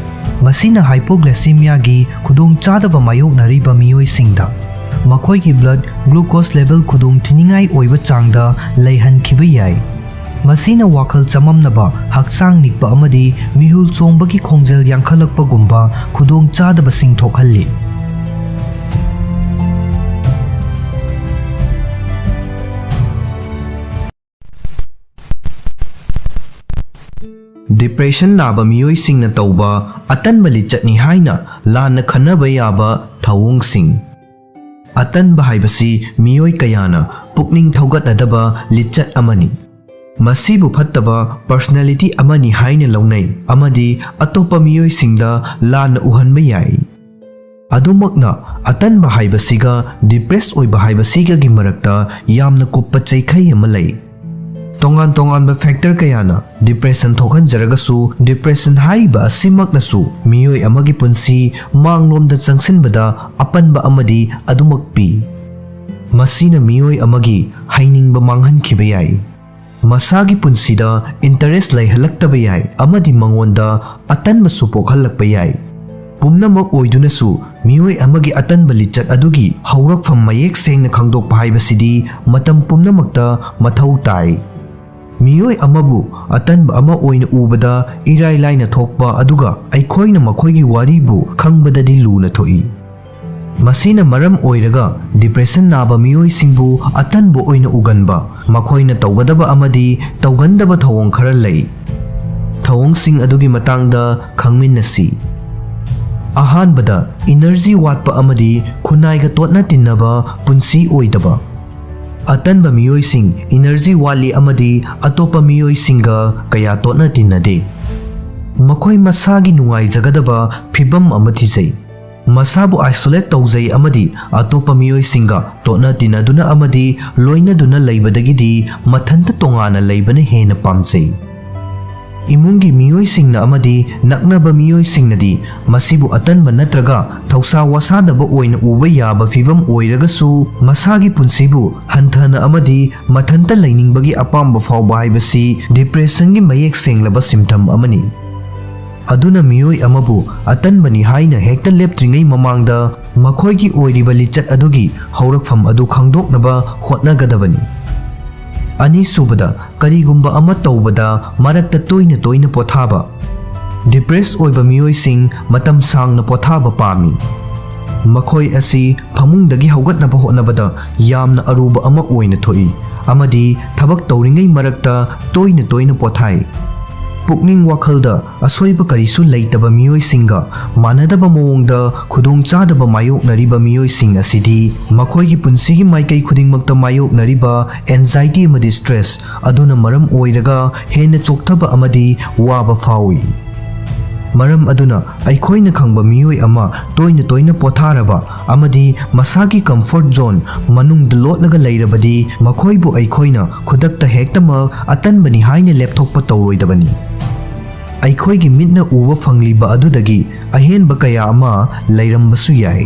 ꯃꯁꯤꯅ ꯍꯥꯏꯄꯣꯒ꯭ꯂꯥꯏꯁꯤꯃꯤꯌꯥꯒꯤ ꯈꯨꯗꯣꯡꯆꯥꯗꯕ ꯃꯥꯌꯣꯛꯅꯔꯤꯕ ꯃꯤꯑꯣꯏꯁꯤꯡꯗ ꯃꯈꯣꯏꯒꯤ ꯕ꯭ꯂꯗ ꯒ꯭ꯂꯨꯀꯣꯁ ꯂꯦꯚꯦꯜ ꯈꯨꯗꯣꯡꯊꯤꯅꯤꯡꯉꯥꯏ ꯑꯣꯏꯕ ꯆꯥꯡꯗ ꯂꯩꯍꯟꯈꯤꯕ ꯌꯥꯏ꯫ ꯃꯁꯤꯅ ꯋꯥꯈꯜ ꯆꯃꯝꯅꯕ, ꯍꯛꯆꯥꯡ ꯅꯤꯛꯄ ꯑꯃꯗꯤ ꯃꯤꯍꯨꯜ ꯆꯣꯡꯕꯒꯤ ꯈꯣꯡꯖꯦꯜ ꯌꯥꯡꯈꯠꯂꯛꯄꯒꯨꯝꯕ ꯈꯨꯗꯣꯡꯆꯥꯗꯕꯁꯤꯡ ꯊꯣꯛꯍꯜꯂꯤ꯫ ꯗꯤꯄ꯭ꯔꯦꯁꯟ ꯅꯥꯕ ꯃꯤꯑꯣꯏꯁꯤꯡꯅ ꯇꯧꯕ ꯑꯇꯟꯕ ꯂꯤꯆꯠꯅꯤ ꯍꯥꯏꯅ ꯂꯥꯟꯅ ꯈꯟꯅꯕ ꯌꯥꯕ ꯊꯧꯑꯣꯡꯁꯤꯡ꯫ ꯑꯇꯟꯕ ꯍꯥꯏꯕꯁꯤ ꯃꯤꯑꯣꯏ ꯀꯌꯥꯅ ꯄꯨꯛꯅꯤꯡ ꯊꯧꯒꯠꯅꯗꯕ ꯂꯤꯆꯠ ꯑꯃꯅꯤ꯫ ꯃꯁꯤꯕꯨ ꯐꯠꯇꯕ ꯄꯔꯁꯅꯦꯂꯤꯇꯤ ꯑꯃꯅꯤ ꯍꯥꯏꯅ ꯂꯧꯅꯩ ꯑꯃꯗꯤ ꯑꯇꯣꯞꯄ ꯃꯤꯑꯣꯏꯁꯤꯡꯗ ꯂꯥꯟꯅ ꯎꯍꯟꯕ ꯌꯥꯏ꯫ ꯑꯗꯨꯃꯛꯅ, ꯑꯇꯟꯕ ꯍꯥꯏꯕꯁꯤꯒ ꯗꯤꯄ꯭ꯔꯦꯁ ꯑꯣꯏꯕ ꯍꯥꯏꯕꯁꯤꯒꯒꯤ ꯃꯔꯛꯇ ꯌꯥꯝꯅ ꯀꯨꯞꯄ ꯆꯩꯈꯩ ꯑꯃ ꯂꯩ꯫ ꯇꯣꯉꯥꯟ ꯇꯣꯉꯥꯟꯕ ꯐꯦꯛꯇꯔ ꯀꯌꯥꯅ ꯗꯤꯄ꯭ꯔꯦꯁꯟ ꯊꯣꯛꯍꯟꯖꯔꯒꯁꯨ, ꯗꯤꯄ꯭ꯔꯦꯁꯟ ꯍꯥꯏꯔꯤꯕ ꯑꯁꯤꯃꯛꯅꯁꯨ ꯃꯤꯑꯣꯏ ꯑꯃꯒꯤ ꯄꯨꯟꯁꯤ ꯃꯥꯡꯂꯣꯝꯗ ꯆꯪꯁꯤꯟꯕꯗ ꯑꯄꯟꯕ ꯑꯃꯗꯤ ꯑꯗꯨꯃꯛ ꯄꯤ꯫ ꯃꯁꯤꯅ ꯃꯤꯑꯣꯏ ꯑꯃꯒꯤ ꯍꯩꯅꯤꯡꯕ ꯃꯥꯡꯍꯟꯈꯤꯕ ꯌꯥꯏ, ꯃꯁꯥꯒꯤ ꯄꯨꯟꯁꯤꯗ ꯏꯟꯇꯔꯦꯁ ꯂꯩꯍꯜꯂꯛꯇꯕ ꯌꯥꯏ ꯑꯃꯗꯤ ꯃꯉꯣꯟꯗ ꯑꯇꯟꯕꯁꯨ ꯄꯣꯛꯍꯜꯂꯛꯄ ꯌꯥꯏ꯫ ꯄꯨꯝꯅꯃꯛ ꯑꯣꯏꯗꯨꯅꯁꯨ, ꯃꯤꯑꯣꯏ ꯑꯃꯒꯤ ꯑꯇꯟꯕ ꯂꯤꯆꯠ ꯑꯗꯨꯒꯤ ꯍꯧꯔꯛꯐꯝ ꯃꯌꯦꯛ ꯁꯦꯡꯅ ꯈꯪꯗꯣꯛꯄ ꯍꯥꯏꯕꯁꯤꯗꯤ ꯃꯇꯝ ꯄꯨꯝꯅꯃꯛꯇ ꯃꯊꯧ ꯇꯥꯏ꯫ ꯃꯤꯑꯣꯏ ꯑꯃꯕꯨ ꯑꯇꯟꯕ ꯑꯃ ꯑꯣꯏꯅ ꯎꯕꯗ ꯏꯔꯥꯏ ꯂꯥꯏꯅ ꯊꯣꯛꯄ ꯑꯗꯨꯒ ꯑꯩꯈꯣꯏꯅ ꯃꯈꯣꯏꯒꯤ ꯋꯥꯔꯤꯕꯨ ꯈꯪꯕꯗꯗꯤ ꯂꯨꯅ ꯊꯣꯛꯏ꯫ ꯃꯁꯤꯅ ꯃꯔꯝ ꯑꯣꯏꯔꯒ ꯗꯤꯄ꯭ꯔꯦꯁꯟ ꯅꯥꯕ ꯃꯤꯑꯣꯏꯁꯤꯡꯕꯨ ꯑꯇꯟꯕ ꯑꯣꯏꯅ ꯎꯒꯟꯕ, ꯃꯈꯣꯏꯅ ꯇꯧꯒꯗꯕ ꯑꯃꯗꯤ ꯇꯧꯒꯟꯗꯕ ꯊꯧꯑꯣꯡ ꯈꯔ ꯂꯩ꯫ ꯊꯧꯑꯣꯡꯁꯤꯡ ꯑꯗꯨꯒꯤ ꯃꯇꯥꯡꯗ ꯈꯪꯃꯤꯟꯅꯁꯤ꯫ ꯑꯍꯥꯟꯕꯗ, ꯏꯅꯔꯖꯤ ꯋꯥꯠꯄ ꯑꯃꯗꯤ ꯈꯨꯟꯅꯥꯏꯒ ꯇꯣꯠꯅ ꯇꯤꯟꯅꯕ ꯄꯨꯟꯁꯤ ꯑꯣꯏꯗꯕ꯫ ꯑꯇꯟꯕ ꯃꯤꯑꯣꯏꯁꯤꯡ ꯏꯅꯔꯖꯤ ꯋꯥꯠꯂꯤ ꯑꯃꯗꯤ ꯑꯇꯣꯞꯄ ꯃꯤꯑꯣꯏꯁꯤꯡꯒ ꯀꯌꯥ ꯇꯣꯠꯅ ꯇꯤꯟꯅꯗꯦ꯫ ꯃꯈꯣꯏ ꯃꯁꯥꯒꯤ ꯅꯨꯡꯉꯥꯏꯖꯒꯗꯕ ꯐꯤꯚꯝ ꯑꯃ ꯊꯤꯖꯩ꯫ ꯃꯁꯥꯕꯨ isolate ꯇꯧꯖꯩ ꯑꯃꯗꯤ ꯑꯇꯣꯞꯄ ꯃꯤꯑꯣꯏꯁꯤꯡꯒ ꯇꯣꯠꯅ ꯇꯤꯟꯅꯗꯨꯅ ꯑꯃꯗꯤ ꯂꯣꯏꯅꯗꯨꯅ ꯂꯩꯕꯗꯒꯤꯗꯤ ꯃꯊꯟꯇ ꯇꯣꯉꯥꯟꯅ ꯂꯩꯕꯅ ꯍꯦꯟꯅ ꯄꯥꯝꯖꯩ꯫ ꯏꯃꯨꯡꯒꯤ ꯃꯤꯑꯣꯏꯁꯤꯡꯅ ꯑꯃꯗꯤ ꯅꯛꯅꯕ ꯃꯤꯑꯣꯏꯁꯤꯡꯅꯗꯤ ꯃꯁꯤꯕꯨ ꯑꯇꯟꯕ ꯅꯠꯇ꯭ꯔꯒ ꯊꯧꯁꯥ ꯋꯥꯁꯥꯗꯕ ꯑꯣꯏꯅ ꯎꯕ ꯌꯥꯕ ꯐꯤꯚꯝ ꯑꯣꯏꯔꯒꯁꯨ, ꯃꯁꯥꯒꯤ ꯄꯨꯟꯁꯤꯕꯨ ꯍꯟꯊꯅ ꯑꯃꯗꯤ ꯃꯊꯟꯇ ꯂꯩꯅꯤꯡꯕꯒꯤ ꯑꯄꯥꯝꯕ ꯐꯥꯎꯕ ꯍꯥꯏꯕꯁꯤ depressionꯒꯤ ꯃꯌꯦꯛ ꯁꯦꯡꯂꯕ symptom ꯑꯃꯅꯤ꯫ ꯑꯗꯨꯅ ꯃꯤꯑꯣꯏ ꯑꯃꯕꯨ ꯑꯇꯟꯕꯅꯤ ꯍꯥꯏꯅ ꯍꯦꯛꯇ ꯂꯦꯞꯇ꯭ꯔꯤꯉꯩ ꯃꯃꯥꯡꯗ ꯃꯈꯣꯏꯒꯤ ꯑꯣꯏꯔꯤꯕ ꯂꯤꯆꯠ ꯑꯗꯨꯒꯤ ꯍꯧꯔꯛꯐꯝ ꯑꯗꯨ ꯈꯪꯗꯣꯛꯅꯕ ꯍꯣꯠꯅꯒꯗꯕꯅꯤ꯫ ꯑꯅꯤꯁꯨꯕꯗ, ꯀꯔꯤꯒꯨꯝꯕ ꯑꯃ ꯇꯧꯕꯗ ꯃꯔꯛꯇ ꯇꯣꯏꯅ ꯇꯣꯏꯅ ꯄꯣꯊꯥꯕ꯫ Depress ꯑꯣꯏꯕ ꯃꯤꯑꯣꯏꯁꯤꯡ ꯃꯇꯝ ꯁꯥꯡꯅ ꯄꯣꯊꯥꯕ ꯄꯥꯝꯃꯤ꯫ ꯃꯈꯣꯏ ꯑꯁꯤ ꯐꯃꯨꯡꯗꯒꯤ ꯍꯧꯒꯠꯅꯕ ꯍꯣꯠꯅꯕꯗ ꯌꯥꯝꯅ ꯑꯔꯨꯕ ꯑꯃ ꯑꯣꯏꯅ ꯊꯣꯛꯏ ꯑꯃꯗꯤ ꯊꯕꯛ ꯇꯧꯔꯤꯉꯩ ꯃꯔꯛꯇ ꯇꯣꯏꯅ ꯇꯣꯏꯅ ꯄꯣꯊꯥꯏ꯫ ꯄꯨꯛꯅꯤꯡ ꯋꯥꯈꯜꯗ ꯑꯁꯣꯏꯕ ꯀꯔꯤꯁꯨ ꯂꯩꯇꯕ ꯃꯤꯑꯣꯏꯁꯤꯡꯒ ꯃꯥꯟꯅꯗꯕ ꯃꯑꯣꯡꯗ ꯈꯨꯗꯣꯡꯆꯥꯗꯕ ꯃꯥꯌꯣꯛꯅꯔꯤꯕ ꯃꯤꯑꯣꯏꯁꯤꯡ ꯑꯁꯤꯗꯤ ꯃꯈꯣꯏꯒꯤ ꯄꯨꯟꯁꯤꯒꯤ ꯃꯥꯏꯀꯩ ꯈꯨꯗꯤꯡꯃꯛꯇ ꯃꯥꯌꯣꯛꯅꯔꯤꯕ anxiety ꯑꯃꯗꯤ stress ꯑꯗꯨꯅ ꯃꯔꯝ ꯑꯣꯏꯔꯒ ꯍꯦꯟꯅ ꯆꯣꯛꯊꯕ ꯑꯃꯗꯤ ꯋꯥꯕ ꯐꯥꯎꯏ꯫ ꯃꯔꯝ ꯑꯗꯨꯅ, ꯑꯩꯈꯣꯏꯅ ꯈꯪꯕ ꯃꯤꯑꯣꯏ ꯑꯃ ꯇꯣꯏꯅ ꯇꯣꯏꯅ ꯄꯣꯊꯥꯔꯕ ꯑꯃꯗꯤ ꯃꯁꯥꯒꯤ comfort zone ꯃꯅꯨꯡꯗ ꯂꯣꯠꯂꯒ ꯂꯩꯔꯕꯗꯤ, ꯃꯈꯣꯏꯕꯨ ꯑꯩꯈꯣꯏꯅ ꯈꯨꯗꯛꯇ ꯍꯦꯛꯇꯃꯛ ꯑꯇꯟꯕꯅꯤ ꯍꯥꯏꯅ ꯂꯦꯞꯊꯣꯛꯄ ꯇꯧꯔꯣꯏꯗꯕꯅꯤ꯫ ꯑꯩꯈꯣꯏꯒꯤ ꯃꯤꯠꯅ ꯎꯕ ꯐꯪꯂꯤꯕ ꯑꯗꯨꯗꯒꯤ ꯑꯍꯦꯟꯕ ꯀꯌꯥ ꯑꯃ ꯂꯩꯔꯝꯕꯁꯨ ꯌꯥꯏ꯫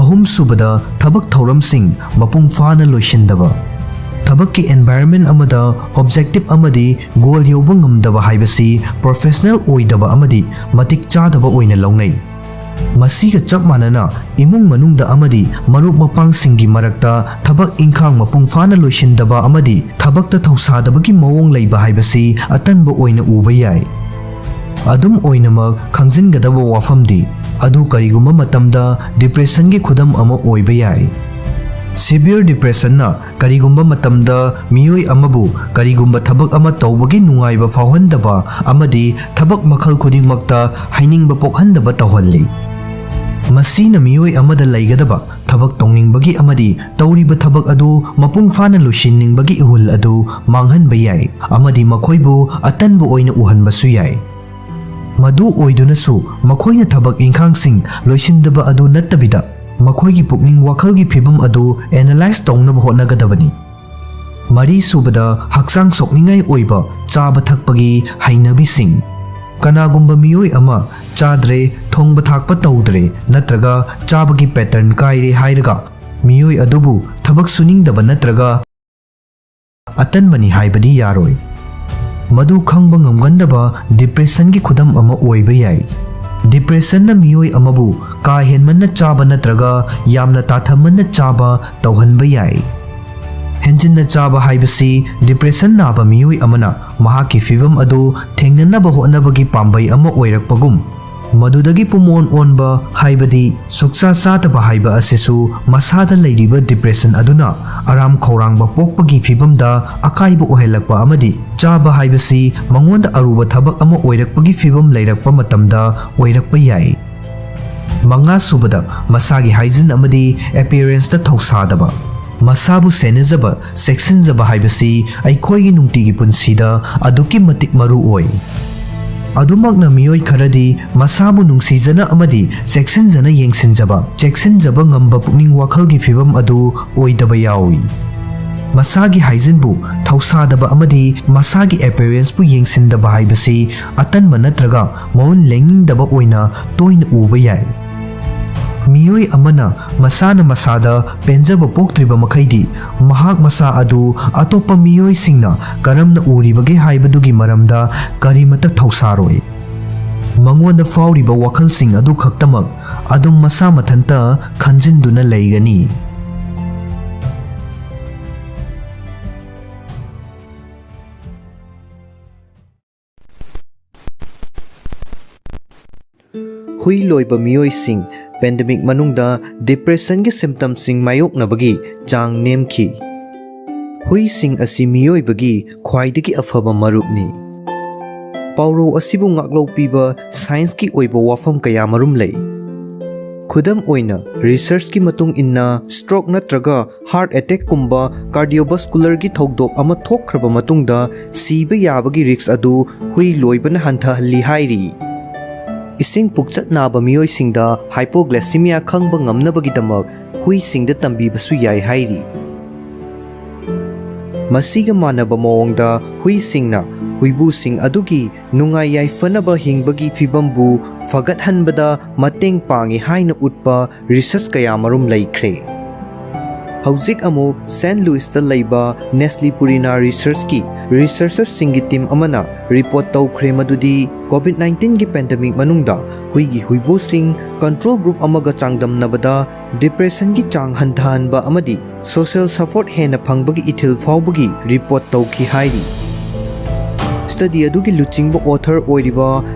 ꯑꯍꯨꯝꯁꯨꯕꯗ, ꯊꯕꯛ ꯊꯧꯔꯝꯁꯤꯡ ꯃꯄꯨꯡ ꯐꯥꯅ ꯂꯣꯏꯁꯤꯟꯗꯕ꯫ ꯊꯕꯛꯀꯤ environment ꯑꯃꯗ objective ꯑꯃꯗꯤ goal ꯌꯧꯕ ꯉꯝꯗꯕ ꯍꯥꯏꯕꯁꯤ professional ꯑꯣꯏꯗꯕ ꯑꯃꯗꯤ ꯃꯇꯤꯛ ꯆꯥꯗꯕ ꯑꯣꯏꯅ ꯂꯧꯅꯩ꯫ ꯃꯁꯤꯒ ꯆꯞ ꯃꯥꯟꯅꯅ, ꯏꯃꯨꯡ ꯃꯅꯨꯡꯗ ꯑꯃꯗꯤ ꯃꯔꯨꯞ ꯃꯄꯥꯡꯁꯤꯡꯒꯤ ꯃꯔꯛꯇ ꯊꯕꯛ ꯏꯪꯈꯥꯡ ꯃꯄꯨꯡ ꯐꯥꯅ ꯂꯣꯏꯁꯤꯟꯗꯕ ꯑꯃꯗꯤ ꯊꯕꯛꯇ ꯊꯧꯁꯥꯗꯕꯒꯤ ꯃꯑꯣꯡ ꯂꯩꯕ ꯍꯥꯏꯕꯁꯤ ꯑꯇꯟꯕ ꯑꯣꯏꯅ ꯎꯕ ꯌꯥꯏ꯫ ꯑꯗꯨꯝ ꯑꯣꯏꯅꯃꯛ, ꯈꯪꯖꯤꯟꯒꯗꯕ ꯋꯥꯐꯝꯗꯤ, ꯑꯗꯨ ꯀꯔꯤꯒꯨꯝꯕ ꯃꯇꯝꯗ depressionꯒꯤ ꯈꯨꯗꯝ ꯑꯃ ꯑꯣꯏꯕ ꯌꯥꯏ꯫ Severe depressionꯅ ꯀꯔꯤꯒꯨꯝꯕ ꯃꯇꯝꯗ ꯃꯤꯑꯣꯏ ꯑꯃꯕꯨ ꯀꯔꯤꯒꯨꯝꯕ ꯊꯕꯛ ꯑꯃ ꯇꯧꯕꯒꯤ ꯅꯨꯡꯉꯥꯏꯕ ꯐꯥꯎꯍꯟꯗꯕ ꯑꯃꯗꯤ ꯊꯕꯛ ꯃꯈꯜ ꯈꯨꯗꯤꯡꯃꯛꯇ ꯍꯩꯅꯤꯡꯕ ꯄꯣꯛꯍꯟꯗꯕ ꯇꯧꯍꯜꯂꯤ꯫ ꯃꯁꯤꯅ ꯃꯤꯑꯣꯏ ꯑꯃꯗ ꯂꯩꯒꯗꯕ ꯊꯕꯛ ꯇꯧꯅꯤꯡꯕꯒꯤ ꯑꯃꯗꯤ ꯇꯧꯔꯤꯕ ꯊꯕꯛ ꯑꯗꯨ ꯃꯄꯨꯡ ꯐꯥꯅ ꯂꯣꯏꯁꯤꯟꯅꯤꯡꯕꯒꯤ ꯏꯍꯨꯜ ꯑꯗꯨ ꯃꯥꯡꯍꯟꯕ ꯌꯥꯏ ꯑꯃꯗꯤ ꯃꯈꯣꯏꯕꯨ ꯑꯇꯟꯕ ꯑꯣꯏꯅ ꯎꯍꯟꯕꯁꯨ ꯌꯥꯏ꯫ ꯃꯗꯨ ꯑꯣꯏꯗꯨꯅꯁꯨ ꯃꯈꯣꯏꯅ ꯊꯕꯛ ꯏꯪꯈꯥꯡꯁꯤꯡ ꯂꯣꯏꯁꯤꯟꯗꯕ ꯑꯗꯨ ꯅꯠꯇꯕꯤꯗ ꯃꯈꯣꯏꯒꯤ ꯄꯨꯛꯅꯤꯡ ꯋꯥꯈꯜꯒꯤ ꯐꯤꯕꯝ ꯑꯗꯨ analyze ꯇꯧꯅꯕ ꯍꯣꯠꯅꯒꯗꯕꯅꯤ꯫ ꯃꯔꯤꯁꯨꯕꯗ, ꯍꯛꯆꯥꯡ ꯁꯣꯛꯅꯤꯡꯉꯥꯏ ꯑꯣꯏꯕ ꯆꯥꯕ ꯊꯛꯄꯒꯤ ꯍꯩꯅꯕꯤꯁꯤꯡ꯫ ꯀꯅꯥꯒꯨꯝꯕ ꯃꯤꯑꯣꯏ ꯑꯃ ꯆꯥꯗ꯭ꯔꯦ, ꯊꯣꯡꯕ ꯊꯥꯛꯄ ꯇꯧꯗ꯭ꯔꯦ ꯅꯠꯇ꯭ꯔꯒ ꯆꯥꯕꯒꯤ pattern ꯀꯥꯏꯔꯦ ꯍꯥꯏꯔꯒ ꯃꯤꯑꯣꯏ ꯑꯗꯨꯕꯨ ꯊꯕꯛ ꯁꯨꯅꯤꯡꯗꯕ ꯅꯠꯇ꯭ꯔꯒ ꯑꯇꯟꯕꯅꯤ ꯍꯥꯏꯕꯗꯤ ꯌꯥꯔꯣꯏ꯫ ꯃꯗꯨ ꯈꯪꯕ ꯉꯝꯒꯟꯗꯕ depressionꯒꯤ ꯈꯨꯗꯝ ꯑꯃ ꯑꯣꯏꯕ ꯌꯥꯏ꯫ Depressionꯅ ꯃꯤꯑꯣꯏ ꯑꯃꯕꯨ ꯀꯥ ꯍꯦꯟꯃꯟꯅ ꯆꯥꯕ ꯅꯠꯇ꯭ꯔꯒ ꯌꯥꯝꯅ ꯇꯥꯊꯃꯟꯅ ꯆꯥꯕ ꯇꯧꯍꯟꯕ ꯌꯥꯏ꯫ ꯍꯦꯟꯖꯤꯟꯅ ꯆꯥꯕ ꯍꯥꯏꯕꯁꯤ depression ꯅꯥꯕ ꯃꯤꯑꯣꯏ ꯑꯃꯅ ꯃꯍꯥꯛꯀꯤ ꯐꯤꯚꯝ ꯑꯗꯨ ꯊꯦꯡꯅꯅꯕ ꯍꯣꯠꯅꯕꯒꯤ ꯄꯥꯝꯕꯩ ꯑꯃ ꯑꯣꯏꯔꯛꯄꯒꯨꯝ, ꯃꯗꯨꯗꯒꯤ ꯄꯨꯝꯑꯣꯟ ꯑꯣꯟꯕ, ꯍꯥꯏꯕꯗꯤ ꯁꯨꯛꯆꯥ ꯆꯥꯗꯕ ꯍꯥꯏꯕ ꯑꯁꯤꯁꯨ ꯃꯁꯥꯗ ꯂꯩꯔꯤꯕ depression ꯑꯗꯨꯅ ꯑꯔꯥꯝ ꯈꯧꯔꯥꯡꯕ ꯄꯣꯛꯄꯒꯤ ꯐꯤꯚꯝꯗ ꯑꯀꯥꯏꯕ ꯑꯣꯏꯍꯜꯂꯛꯄ ꯑꯃꯗꯤ ꯆꯥꯕ ꯍꯥꯏꯕꯁꯤ ꯃꯉꯣꯟꯗ ꯑꯔꯨꯕ ꯊꯕꯛ ꯑꯃ ꯑꯣꯏꯔꯛꯄꯒꯤ ꯐꯤꯚꯝ ꯂꯩꯔꯛꯄ ꯃꯇꯝꯗ ꯑꯣꯏꯔꯛꯄ ꯌꯥꯏ꯫ ꯃꯉꯥꯁꯨꯕꯗ, ꯃꯁꯥꯒꯤ hygiene ꯑꯃꯗꯤ appearanceꯇ ꯊꯧꯁꯥꯗꯕ꯫ ꯃꯁꯥꯕꯨ ꯁꯦꯟꯅꯖꯕ, ꯆꯦꯛꯁꯤꯟꯖꯕ ꯍꯥꯏꯕꯁꯤ ꯑꯩꯈꯣꯏꯒꯤ ꯅꯨꯡꯇꯤꯒꯤ ꯄꯨꯟꯁꯤꯗ ꯑꯗꯨꯛꯀꯤ ꯃꯇꯤꯛ ꯃꯔꯨ ꯑꯣꯏ꯫ ꯑꯗꯨꯃꯛꯅ ꯃꯤꯑꯣꯏ ꯈꯔꯗꯤ ꯃꯁꯥꯕꯨ ꯅꯨꯡꯁꯤꯖꯅ ꯑꯃꯗꯤ ꯆꯦꯛꯁꯤꯟꯖꯅ ꯌꯦꯡꯁꯤꯟꯖꯕ, ꯆꯦꯛꯁꯤꯟꯖꯕ ꯉꯝꯕ ꯄꯨꯛꯅꯤꯡ ꯋꯥꯈꯜꯒꯤ ꯐꯤꯚꯝ ꯑꯗꯨ ꯑꯣꯏꯗꯕ ꯌꯥꯎꯏ꯫ ꯃꯁꯥꯒꯤ hygieneꯕꯨ ꯊꯧꯁꯥꯗꯕ ꯑꯃꯗꯤ ꯃꯁꯥꯒꯤ appearanceꯄꯨ ꯌꯦꯡꯁꯤꯟꯗꯕ ꯍꯥꯏꯕꯁꯤ ꯑꯇꯟꯕ ꯅꯠꯇ꯭ꯔꯒ ꯃꯑꯣꯡ ꯂꯦꯡꯅꯤꯡꯗꯕ ꯑꯣꯏꯅ ꯇꯣꯏꯅ ꯎꯕ ꯌꯥꯏ꯫ ꯃꯤꯑꯣꯏ ꯑꯃꯅ ꯃꯁꯥꯅ ꯃꯁꯥꯗ ꯄꯦꯟꯖꯕ ꯄꯣꯛꯇ꯭ꯔꯤꯕ ꯃꯈꯩꯗꯤ, ꯃꯍꯥꯛ ꯃꯁꯥ ꯑꯗꯨ ꯑꯇꯣꯞꯄ ꯃꯤꯑꯣꯏꯁꯤꯡꯅ ꯀꯔꯝꯅ ꯎꯔꯤꯕꯒꯦ ꯍꯥꯏꯕꯗꯨꯒꯤ ꯃꯔꯝꯗ ꯀꯔꯤꯃꯠꯇ ꯊꯧꯁꯥꯔꯣꯏ꯫ ꯃꯉꯣꯟꯗ ꯐꯥꯎꯔꯤꯕ ꯋꯥꯈꯜꯁꯤꯡ ꯑꯗꯨ ꯈꯛꯇꯃꯛ ꯑꯗꯨꯝ ꯃꯁꯥ ꯃꯊꯟꯇ ꯈꯟꯖꯤꯟꯗꯨꯅ ꯂꯩꯒꯅꯤ꯫ ꯍꯨꯏ ꯂꯣꯏꯕ ꯃꯤꯑꯣꯏꯁꯤꯡ pandemic ꯃꯅꯨꯡꯗ depressionꯒꯤ symptomꯁꯤꯡ ꯃꯥꯌꯣꯛꯅꯕꯒꯤ ꯆꯥꯡ ꯅꯦꯝꯈꯤ꯫ ꯍꯨꯏꯁꯤꯡ ꯑꯁꯤ ꯃꯤꯑꯣꯏꯕꯒꯤ ꯈ꯭ꯋꯥꯏꯗꯒꯤ ꯑꯐꯕ ꯃꯔꯨꯞꯅꯤ꯫ ꯄꯥꯎꯔꯧ ꯑꯁꯤꯕꯨ ꯉꯥꯛꯂꯧ ꯄꯤꯕ scienceꯀꯤ ꯑꯣꯏꯕ ꯋꯥꯐꯝ ꯀꯌꯥꯃꯔꯨꯝ ꯂꯩ꯫ ꯈꯨꯗꯝ ꯑꯣꯏꯅ, researchꯀꯤ ꯃꯇꯨꯡ ꯏꯟꯅ, stroke ꯅꯠꯇ꯭ꯔꯒ heart attackꯀꯨꯝꯕ cardiovascularꯒꯤ ꯊꯧꯗꯣꯛ ꯑꯃ ꯊꯣꯛꯈ꯭ꯔꯕ ꯃꯇꯨꯡꯗ ꯁꯤꯕ ꯌꯥꯕꯒꯤ risk ꯑꯗꯨ ꯍꯨꯏ ꯂꯣꯏꯕꯅ ꯍꯟꯊꯍꯜꯂꯤ ꯍꯥꯏꯔꯤ꯫ ꯏꯁꯤꯡ ꯄꯨꯛꯆꯠ ꯅꯥꯕ ꯃꯤꯑꯣꯏꯁꯤꯡꯗ hypoglycemia ꯈꯪꯕ ꯉꯝꯅꯕꯒꯤꯗꯃꯛ ꯍꯨꯏꯁꯤꯡꯗ ꯇꯝꯕꯤꯕꯁꯨ ꯌꯥꯏ ꯍꯥꯏꯔꯤ꯫ ꯃꯁꯤꯒ ꯃꯥꯟꯅꯕ ꯃꯑꯣꯡꯗ ꯍꯨꯏꯁꯤꯡꯅ ꯍꯨꯏꯕꯨꯁꯤꯡ ꯑꯗꯨꯒꯤ ꯅꯨꯡꯉꯥꯏ ꯌꯥꯏꯐꯅꯕ ꯍꯤꯡꯕꯒꯤ ꯐꯤꯕꯝꯕꯨ ꯐꯒꯠꯍꯟꯕꯗ ꯃꯇꯦꯡ ꯄꯥꯡꯏ ꯍꯥꯏꯅ ꯎꯠꯄ research ꯀꯌꯥꯃꯔꯨꯝ ꯂꯩꯈ꯭ꯔꯦ꯫ ꯍꯧꯖꯤꯛ ꯑꯃꯨꯛ ꯁꯦꯟ ꯂꯨꯏꯁꯇ ꯂꯩꯕ Nestle Purina Researchꯀꯤ researcherꯁꯤꯡꯒꯤ team ꯑꯃꯅ report ꯇꯧꯈ꯭ꯔꯦ ꯃꯗꯨꯗꯤ COVID nineteenꯒꯤ pandemic ꯃꯅꯨꯡꯗ ꯍꯨꯏꯒꯤ ꯍꯨꯏꯕꯨꯁꯤꯡ control group ꯑꯃꯒ ꯆꯥꯡꯗꯝꯅꯕꯗ depressionꯒꯤ ꯆꯥꯡ ꯍꯟꯊꯍꯟꯕ ꯑꯃꯗꯤ social support ꯍꯦꯟꯅ ꯐꯪꯕꯒꯤ ꯏꯊꯤꯜ ꯐꯥꯎꯕꯒꯤ report ꯇꯧꯈꯤ ꯍꯥꯏꯔꯤ꯫ Study ꯑꯗꯨꯒꯤ ꯂꯨꯆꯤꯡꯕ author ꯑꯣꯏꯔꯤꯕ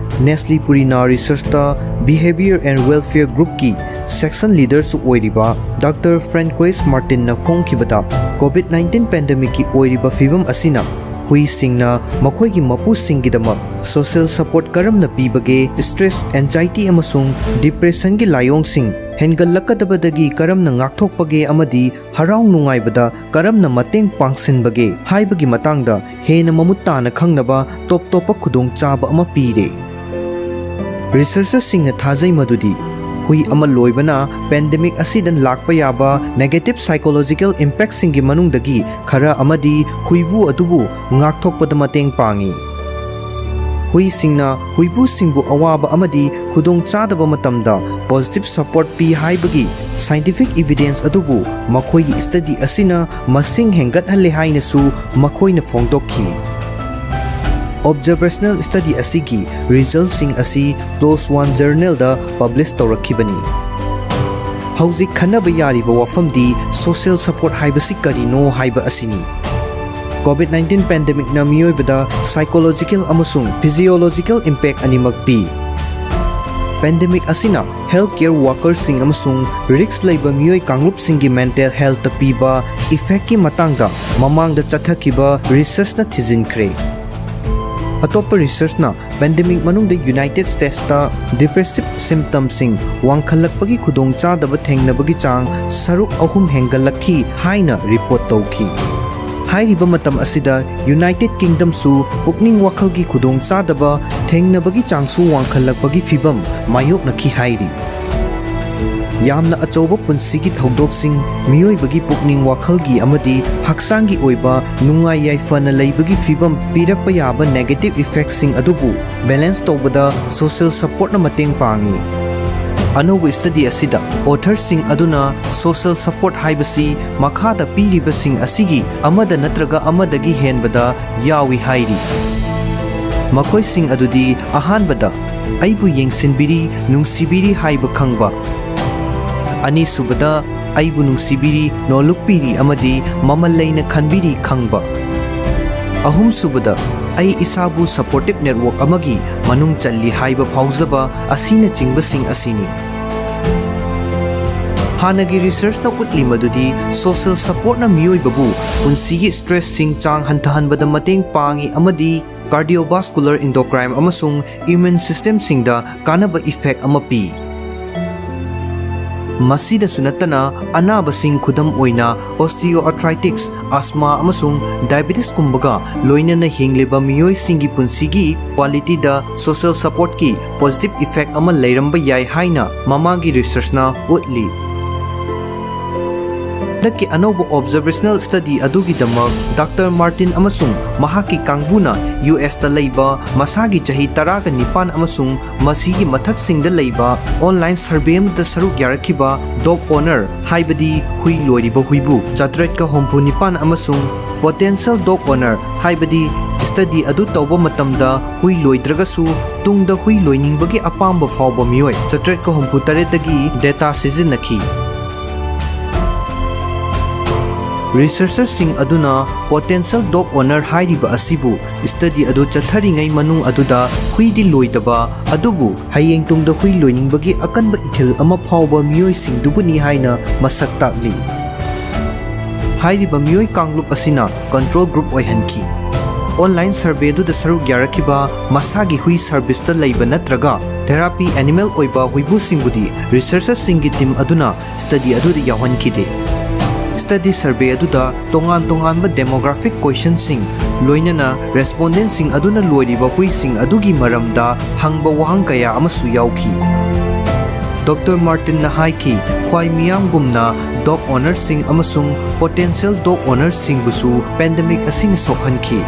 Nestle Purina Researchꯇ Behavior and Welfare Groupꯀꯤ section leaderꯁꯨ ꯑꯣꯏꯔꯤꯕ Doctor Francois Martinꯅ ꯐꯣꯡꯈꯤꯕꯗ, COVID nineteenꯒꯤ pandemicꯀꯤ ꯑꯣꯏꯔꯤꯕ ꯐꯤꯕꯝ ꯑꯁꯤꯅ ꯍꯨꯏꯁꯤꯡꯅ ꯃꯈꯣꯏꯒꯤ ꯃꯄꯨꯁꯤꯡꯒꯤꯗꯃꯛ social support ꯀꯔꯝꯅ ꯄꯤꯕꯒꯦ, stress, anxiety ꯑꯃꯁꯨꯡ depressionꯒꯤ ꯂꯥꯏꯑꯣꯡꯁꯤꯡ ꯍꯦꯟꯒꯠꯂꯛꯀꯗꯕꯗꯒꯤ ꯀꯔꯝꯅ ꯉꯥꯛꯊꯣꯛꯄꯒꯦ ꯑꯃꯗꯤ ꯍꯔꯥꯎ ꯅꯨꯡꯉꯥꯏꯕꯗ ꯀꯔꯝꯅ ꯃꯇꯦꯡ ꯄꯥꯡꯁꯤꯟꯕꯒꯦ ꯍꯥꯏꯕꯒꯤ ꯃꯇꯥꯡꯗ ꯍꯦꯟꯅ ꯃꯃꯨꯠ ꯇꯥꯅ ꯈꯪꯅꯕ ꯇꯣꯞ ꯇꯣꯞꯄ ꯈꯨꯗꯣꯡꯆꯥꯕ ꯑꯃ ꯄꯤꯔꯦ꯫ Researcherꯁꯤꯡꯅ ꯊꯥꯖꯩ ꯃꯗꯨꯗꯤ ꯍꯨꯏ ꯑꯃ ꯂꯣꯏꯕꯅ pandemic ꯑꯁꯤꯗ ꯂꯥꯛꯄ ꯌꯥꯕ negative psychological impactꯁꯤꯡꯒꯤ ꯃꯅꯨꯡꯗꯒꯤ ꯈꯔ ꯑꯃꯗꯤ ꯍꯨꯏꯕꯨ ꯑꯗꯨꯕꯨ ꯉꯥꯛꯊꯣꯛꯄꯗ ꯃꯇꯦꯡ ꯄꯥꯡꯏ꯫ ꯍꯨꯏꯁꯤꯡꯅ ꯍꯨꯏꯕꯨꯁꯤꯡꯕꯨ ꯑꯋꯥꯕ ꯑꯃꯗꯤ ꯈꯨꯗꯣꯡꯆꯥꯗꯕ ꯃꯇꯝꯗ positive support ꯄꯤ ꯍꯥꯏꯕꯒꯤ scientific evidence ꯑꯗꯨꯕꯨ ꯃꯈꯣꯏꯒꯤ study ꯑꯁꯤꯅ ꯃꯁꯤꯡ ꯍꯦꯟꯒꯠꯍꯜꯂꯦ ꯍꯥꯏꯅꯁꯨ ꯃꯈꯣꯏꯅ ꯐꯣꯡꯗꯣꯛꯈꯤ꯫ Observational study ꯑꯁꯤꯒꯤ resultꯁꯤꯡ ꯑꯁꯤ PLOS One journalꯗ publish ꯇꯧꯔꯛꯈꯤꯕꯅꯤ꯫ ꯍꯧꯖꯤꯛ ꯈꯟꯅꯕ ꯌꯥꯔꯤꯕ ꯋꯥꯐꯝꯗꯤ social support ꯍꯥꯏꯕꯁꯤ ꯀꯔꯤꯅꯣ ꯍꯥꯏꯕ ꯑꯁꯤꯅꯤ꯫ COVID nineteenꯒꯤ pandemicꯅ ꯃꯤꯑꯣꯏꯕꯗ psychological ꯑꯃꯁꯨꯡ physiological impact ꯑꯅꯤꯃꯛ ꯄꯤ꯫ Pandemic ꯑꯁꯤꯅ healthcare workerꯁꯤꯡ ꯑꯃꯁꯨꯡ risk ꯂꯩꯕ ꯃꯤꯑꯣꯏ ꯀꯥꯡꯂꯨꯞꯁꯤꯡꯒꯤ mental healthꯇ ꯄꯤꯕ effectꯀꯤ ꯃꯇꯥꯡꯗ ꯃꯃꯥꯡꯗ ꯆꯠꯊꯈꯤꯕ researchꯅ ꯊꯤꯖꯤꯟꯈ꯭ꯔꯦ꯫ ꯑꯇꯣꯞꯄ researchꯅ pandemic ꯃꯅꯨꯡꯗ United Statesꯇ depressive symptomꯁꯤꯡ ꯋꯥꯡꯈꯠꯂꯛꯄꯒꯤ ꯈꯨꯗꯣꯡꯆꯥꯗꯕ ꯊꯦꯡꯅꯕꯒꯤ ꯆꯥꯡ ꯁꯔꯨꯛ ꯑꯍꯨꯝ ꯍꯦꯟꯒꯠꯂꯛꯈꯤ ꯍꯥꯏꯅ report ꯇꯧꯈꯤ꯫ ꯍꯥꯏꯔꯤꯕ ꯃꯇꯝ ꯑꯁꯤꯗ ꯌꯨꯅꯥꯏꯇꯦꯗ ꯀꯤꯡꯗꯝꯁꯨ ꯄꯨꯛꯅꯤꯡ ꯋꯥꯈꯜꯒꯤ ꯈꯨꯗꯣꯡꯆꯥꯗꯕ ꯊꯦꯡꯅꯕꯒꯤ ꯆꯥꯡꯁꯨ ꯋꯥꯡꯈꯠꯂꯛꯄꯒꯤ ꯐꯤꯚꯝ ꯃꯥꯌꯣꯛꯅꯈꯤ ꯍꯥꯏꯔꯤ꯫ ꯌꯥꯝꯅ ꯑꯆꯧꯕ ꯄꯨꯟꯁꯤꯒꯤ ꯊꯧꯗꯣꯛꯁꯤꯡ, ꯃꯤꯑꯣꯏꯕꯒꯤ ꯄꯨꯛꯅꯤꯡ ꯋꯥꯈꯜꯒꯤ ꯑꯃꯗꯤ ꯍꯛꯆꯥꯡꯒꯤ ꯑꯣꯏꯕ ꯅꯨꯡꯉꯥꯏ ꯌꯥꯏꯐꯅ ꯂꯩꯕꯒꯤ ꯐꯤꯚꯝ ꯄꯤꯔꯛꯄ ꯌꯥꯕ ꯅꯦꯒꯦꯇꯤꯚ ꯏꯐꯦꯛꯁꯤꯡ ꯑꯗꯨꯕꯨ ꯕꯦꯂꯦꯟꯁ ꯇꯧꯕꯗ ꯁꯣꯁꯤꯌꯦꯜ ꯁꯄꯣꯔꯠꯅ ꯃꯇꯦꯡ ꯄꯥꯡꯏ꯫ ꯑꯅꯧꯕ ꯁ꯭ꯇꯗꯤ ꯑꯁꯤꯗ ꯑꯣꯊꯔꯁꯤꯡ ꯑꯗꯨꯅ ꯁꯣꯁꯤꯌꯦꯜ ꯁꯄꯣꯔꯠ ꯍꯥꯏꯕꯁꯤ ꯃꯈꯥꯗ ꯄꯤꯔꯤꯕꯁꯤꯡ ꯑꯁꯤꯒꯤ ꯑꯃꯗ ꯅꯠꯇ꯭ꯔꯒ ꯑꯃꯗꯒꯤ ꯍꯦꯟꯕꯗ ꯌꯥꯎꯏ ꯍꯥꯏꯔꯤ꯫ ꯃꯈꯣꯏꯁꯤꯡ ꯑꯗꯨꯗꯤ, ꯑꯍꯥꯟꯕꯗ, ꯑꯩꯕꯨ ꯌꯦꯡꯁꯤꯟꯕꯤꯔꯤ, ꯅꯨꯡꯁꯤꯕꯤꯔꯤ ꯍꯥꯏꯕ ꯈꯪꯕ꯫ ꯑꯅꯤꯁꯨꯕꯗ, ꯑꯩꯕꯨ ꯅꯨꯡꯁꯤꯕꯤꯔꯤ, ꯅꯣꯂꯨꯛꯄꯤꯔꯤ ꯑꯃꯗꯤ ꯃꯃꯜ ꯂꯩꯅ ꯈꯟꯕꯤꯔꯤ ꯈꯪꯕ꯫ ꯑꯍꯨꯝꯁꯨꯕꯗ, ꯑꯩ ꯏꯁꯥꯕꯨ ꯁꯄꯣꯔꯇꯤꯞ ꯅꯦꯠꯋꯥꯔꯛ ꯑꯃꯒꯤ ꯃꯅꯨꯡ ꯆꯜꯂꯤ ꯍꯥꯏꯕ ꯐꯥꯎꯖꯕ ꯑꯁꯤꯅꯆꯤꯡꯕꯁꯤꯡ ꯑꯁꯤꯅꯤ꯫ ꯍꯥꯟꯅꯒꯤ ꯔꯤꯁꯔꯆꯅ ꯎꯠꯂꯤ ꯃꯗꯨꯗꯤ ꯁꯣꯁꯤꯌꯦꯜ ꯁꯄꯣꯔꯠꯅ ꯃꯤꯑꯣꯏꯕꯕꯨ ꯄꯨꯟꯁꯤꯒꯤ ꯁ꯭ꯇ꯭ꯔꯦꯁꯁꯤꯡ ꯆꯥꯡ ꯍꯟꯊꯍꯟꯕꯗ ꯃꯇꯦꯡ ꯄꯥꯡꯏ ꯑꯃꯗꯤ ꯀꯥꯔꯗꯤꯑꯣꯚꯥꯁꯀꯨꯂꯔ, ꯏꯟꯗꯣꯀ꯭ꯔꯥꯏꯟ ꯑꯃꯁꯨꯡ ꯏꯝꯌꯨꯟ ꯁꯤꯁꯇꯦꯝꯁꯤꯡꯗ ꯀꯥꯟꯅꯕ ꯏꯐꯦꯛ ꯑꯃ ꯄꯤ꯫ ꯃꯁꯤꯗꯁꯨ ꯅꯠꯇꯅ, ꯑꯅꯥꯕꯁꯤꯡ, ꯈꯨꯗꯝ ꯑꯣꯏꯅ ꯑꯣꯁꯇꯤꯑꯣꯑꯥꯔꯊ꯭ꯔꯥꯏꯇꯤꯁ, ꯑꯁꯃꯥ ꯑꯃꯁꯨꯡ ꯗꯥꯏꯕꯦꯇꯤꯁꯀꯨꯝꯕꯒ ꯂꯣꯏꯅꯅ ꯍꯤꯡꯂꯤꯕ ꯃꯤꯑꯣꯏꯁꯤꯡꯒꯤ ꯄꯨꯟꯁꯤꯒꯤ ꯀ꯭ꯋꯥꯂꯤꯇꯤꯗ ꯁꯣꯁꯤꯌꯦꯜ ꯁꯄꯣꯔꯠꯀꯤ ꯄꯣꯖꯤꯇꯤꯚ ꯏꯐꯦꯛ ꯑꯃ ꯂꯩꯔꯝꯕ ꯌꯥꯏ ꯍꯥꯏꯅ ꯃꯃꯥꯡꯒꯤ ꯔꯤꯁꯔꯆꯅ ꯎꯠꯂꯤ꯫ ꯍꯟꯗꯛꯀꯤ ꯑꯅꯧꯕ ꯑꯣꯕꯖꯥꯔꯕꯦꯁꯅꯦꯜ ꯁ꯭ꯇꯗꯤ ꯑꯗꯨꯒꯤꯗꯃꯛ ꯗꯥꯛꯇꯔ ꯃꯥꯔꯇꯤꯟ ꯑꯃꯁꯨꯡ ꯃꯍꯥꯛꯀꯤ ꯀꯥꯡꯕꯨꯅ ꯌꯨ ꯑꯦꯁꯇ ꯂꯩꯕ ꯃꯁꯥꯒꯤ ꯆꯍꯤ ꯇꯔꯥꯒ ꯅꯤꯄꯥꯟ ꯑꯃꯁꯨꯡ ꯃꯁꯤꯒꯤ ꯃꯊꯛꯁꯤꯡꯗ ꯂꯩꯕ ꯑꯣꯟꯂꯥꯏꯟ ꯁꯔꯚꯦ ꯑꯃꯗ ꯁꯔꯨꯛ ꯌꯥꯔꯛꯈꯤꯕ ꯗꯣꯒ ꯑꯣꯅꯔ, ꯍꯥꯏꯕꯗꯤ ꯍꯨꯏ ꯂꯣꯏꯔꯤꯕ ꯍꯨꯏꯕꯨ, ꯆꯥꯇ꯭ꯔꯦꯠꯀ ꯍꯨꯝꯐꯨ ꯅꯤꯄꯥꯟ ꯑꯃꯁꯨꯡ ꯄꯣꯇꯦꯟꯁꯤꯌꯦꯜ ꯗꯣꯒ ꯑꯣꯅꯔ, ꯍꯥꯏꯕꯗꯤ ꯁ꯭ꯇꯗꯤ ꯑꯗꯨ ꯇꯧꯕ ꯃꯇꯝꯗ ꯍꯨꯏ ꯂꯣꯏꯗ꯭ꯔꯒꯁꯨ ꯇꯨꯡꯗ ꯍꯨꯏ ꯂꯣꯏꯅꯤꯡꯕꯒꯤ ꯑꯄꯥꯝꯕ ꯐꯥꯎꯕ ꯃꯤꯑꯣꯏ ꯆꯥꯇ꯭ꯔꯦꯠꯀ ꯍꯨꯝꯐꯨ ꯇꯔꯦꯠꯇꯒꯤ ꯗꯦꯇꯥ ꯁꯤꯖꯤꯟꯅꯈꯤ꯫ ꯔꯤꯁꯔꯆꯔꯁꯤꯡ ꯑꯗꯨꯅ ꯄꯣꯇꯦꯟꯁꯤꯌꯦꯜ ꯗꯣꯒ ꯑꯣꯅꯔ ꯍꯥꯏꯔꯤꯕ ꯑꯁꯤꯕꯨ ꯁ꯭ꯇꯗꯤ ꯑꯗꯨ ꯆꯠꯊꯔꯤꯉꯩ ꯃꯅꯨꯡ ꯑꯗꯨꯗ ꯍꯨꯏꯗꯤ ꯂꯣꯏꯗꯕ, ꯑꯗꯨꯕꯨ ꯍꯌꯦꯡ ꯇꯨꯡꯗ ꯍꯨꯏ ꯂꯣꯏꯅꯤꯡꯕꯒꯤ ꯑꯀꯟꯕ ꯏꯊꯤꯜ ꯑꯃ ꯐꯥꯎꯕ ꯃꯤꯑꯣꯏꯁꯤꯡꯗꯨꯕꯨꯅꯤ ꯍꯥꯏꯅ ꯃꯁꯛ ꯇꯥꯛꯂꯤ꯫ ꯍꯥꯏꯔꯤꯕ ꯃꯤꯑꯣꯏ ꯀꯥꯡꯂꯨꯞ ꯑꯁꯤꯅ ꯀꯟꯇ꯭ꯔꯣꯜ ꯒ꯭ꯔꯨꯞ ꯑꯣꯏꯍꯟꯈꯤ꯫ ꯑꯣꯟꯂꯥꯏꯟ ꯁꯔꯚꯦꯗꯨꯗ ꯁꯔꯨꯛ ꯌꯥꯔꯛꯈꯤꯕ ꯃꯁꯥꯒꯤ ꯍꯨꯏ ꯁꯔꯚꯤꯁꯇ ꯂꯩꯕ ꯅꯠꯇ꯭ꯔꯒ ꯊꯦꯔꯥꯄꯤ ꯑꯦꯅꯤꯃꯦꯜ ꯑꯣꯏꯕ ꯍꯨꯏꯕꯨꯁꯤꯡꯕꯨꯗꯤ ꯔꯤꯁꯔꯆꯔꯁꯤꯡꯒꯤ ꯇꯤꯝ ꯑꯗꯨꯅ ꯁ꯭ꯇꯗꯤ ꯑꯗꯨꯗ ꯌꯥꯎꯍꯟꯈꯤꯗꯦ꯫ Study survey ꯑꯗꯨꯗ ꯇꯣꯉꯥꯟ ꯇꯣꯉꯥꯟꯕ demographic questionꯁꯤꯡ, ꯂꯣꯏꯅꯅ respondentꯁꯤꯡ ꯑꯗꯨꯅ ꯂꯣꯏꯔꯤꯕ ꯍꯨꯏꯁꯤꯡ ꯑꯗꯨꯒꯤ ꯃꯔꯝꯗ ꯍꯪꯕ ꯋꯥꯍꯪ ꯀꯌꯥ ꯑꯃꯁꯨ ꯌꯥꯎꯈꯤ꯫ ꯗꯣꯛꯇꯔ ꯃꯥꯔꯇꯤꯟꯅ ꯍꯥꯏꯈꯤ, ꯈ꯭ꯋꯥꯏ ꯃꯤꯌꯥꯝꯒꯨꯝꯅ dog ownerꯁꯤꯡ ꯑꯃꯁꯨꯡ potential dog ownerꯁꯤꯡꯕꯨꯁꯨ pandemic ꯑꯁꯤꯅ ꯁꯣꯛꯍꯟꯈꯤ꯫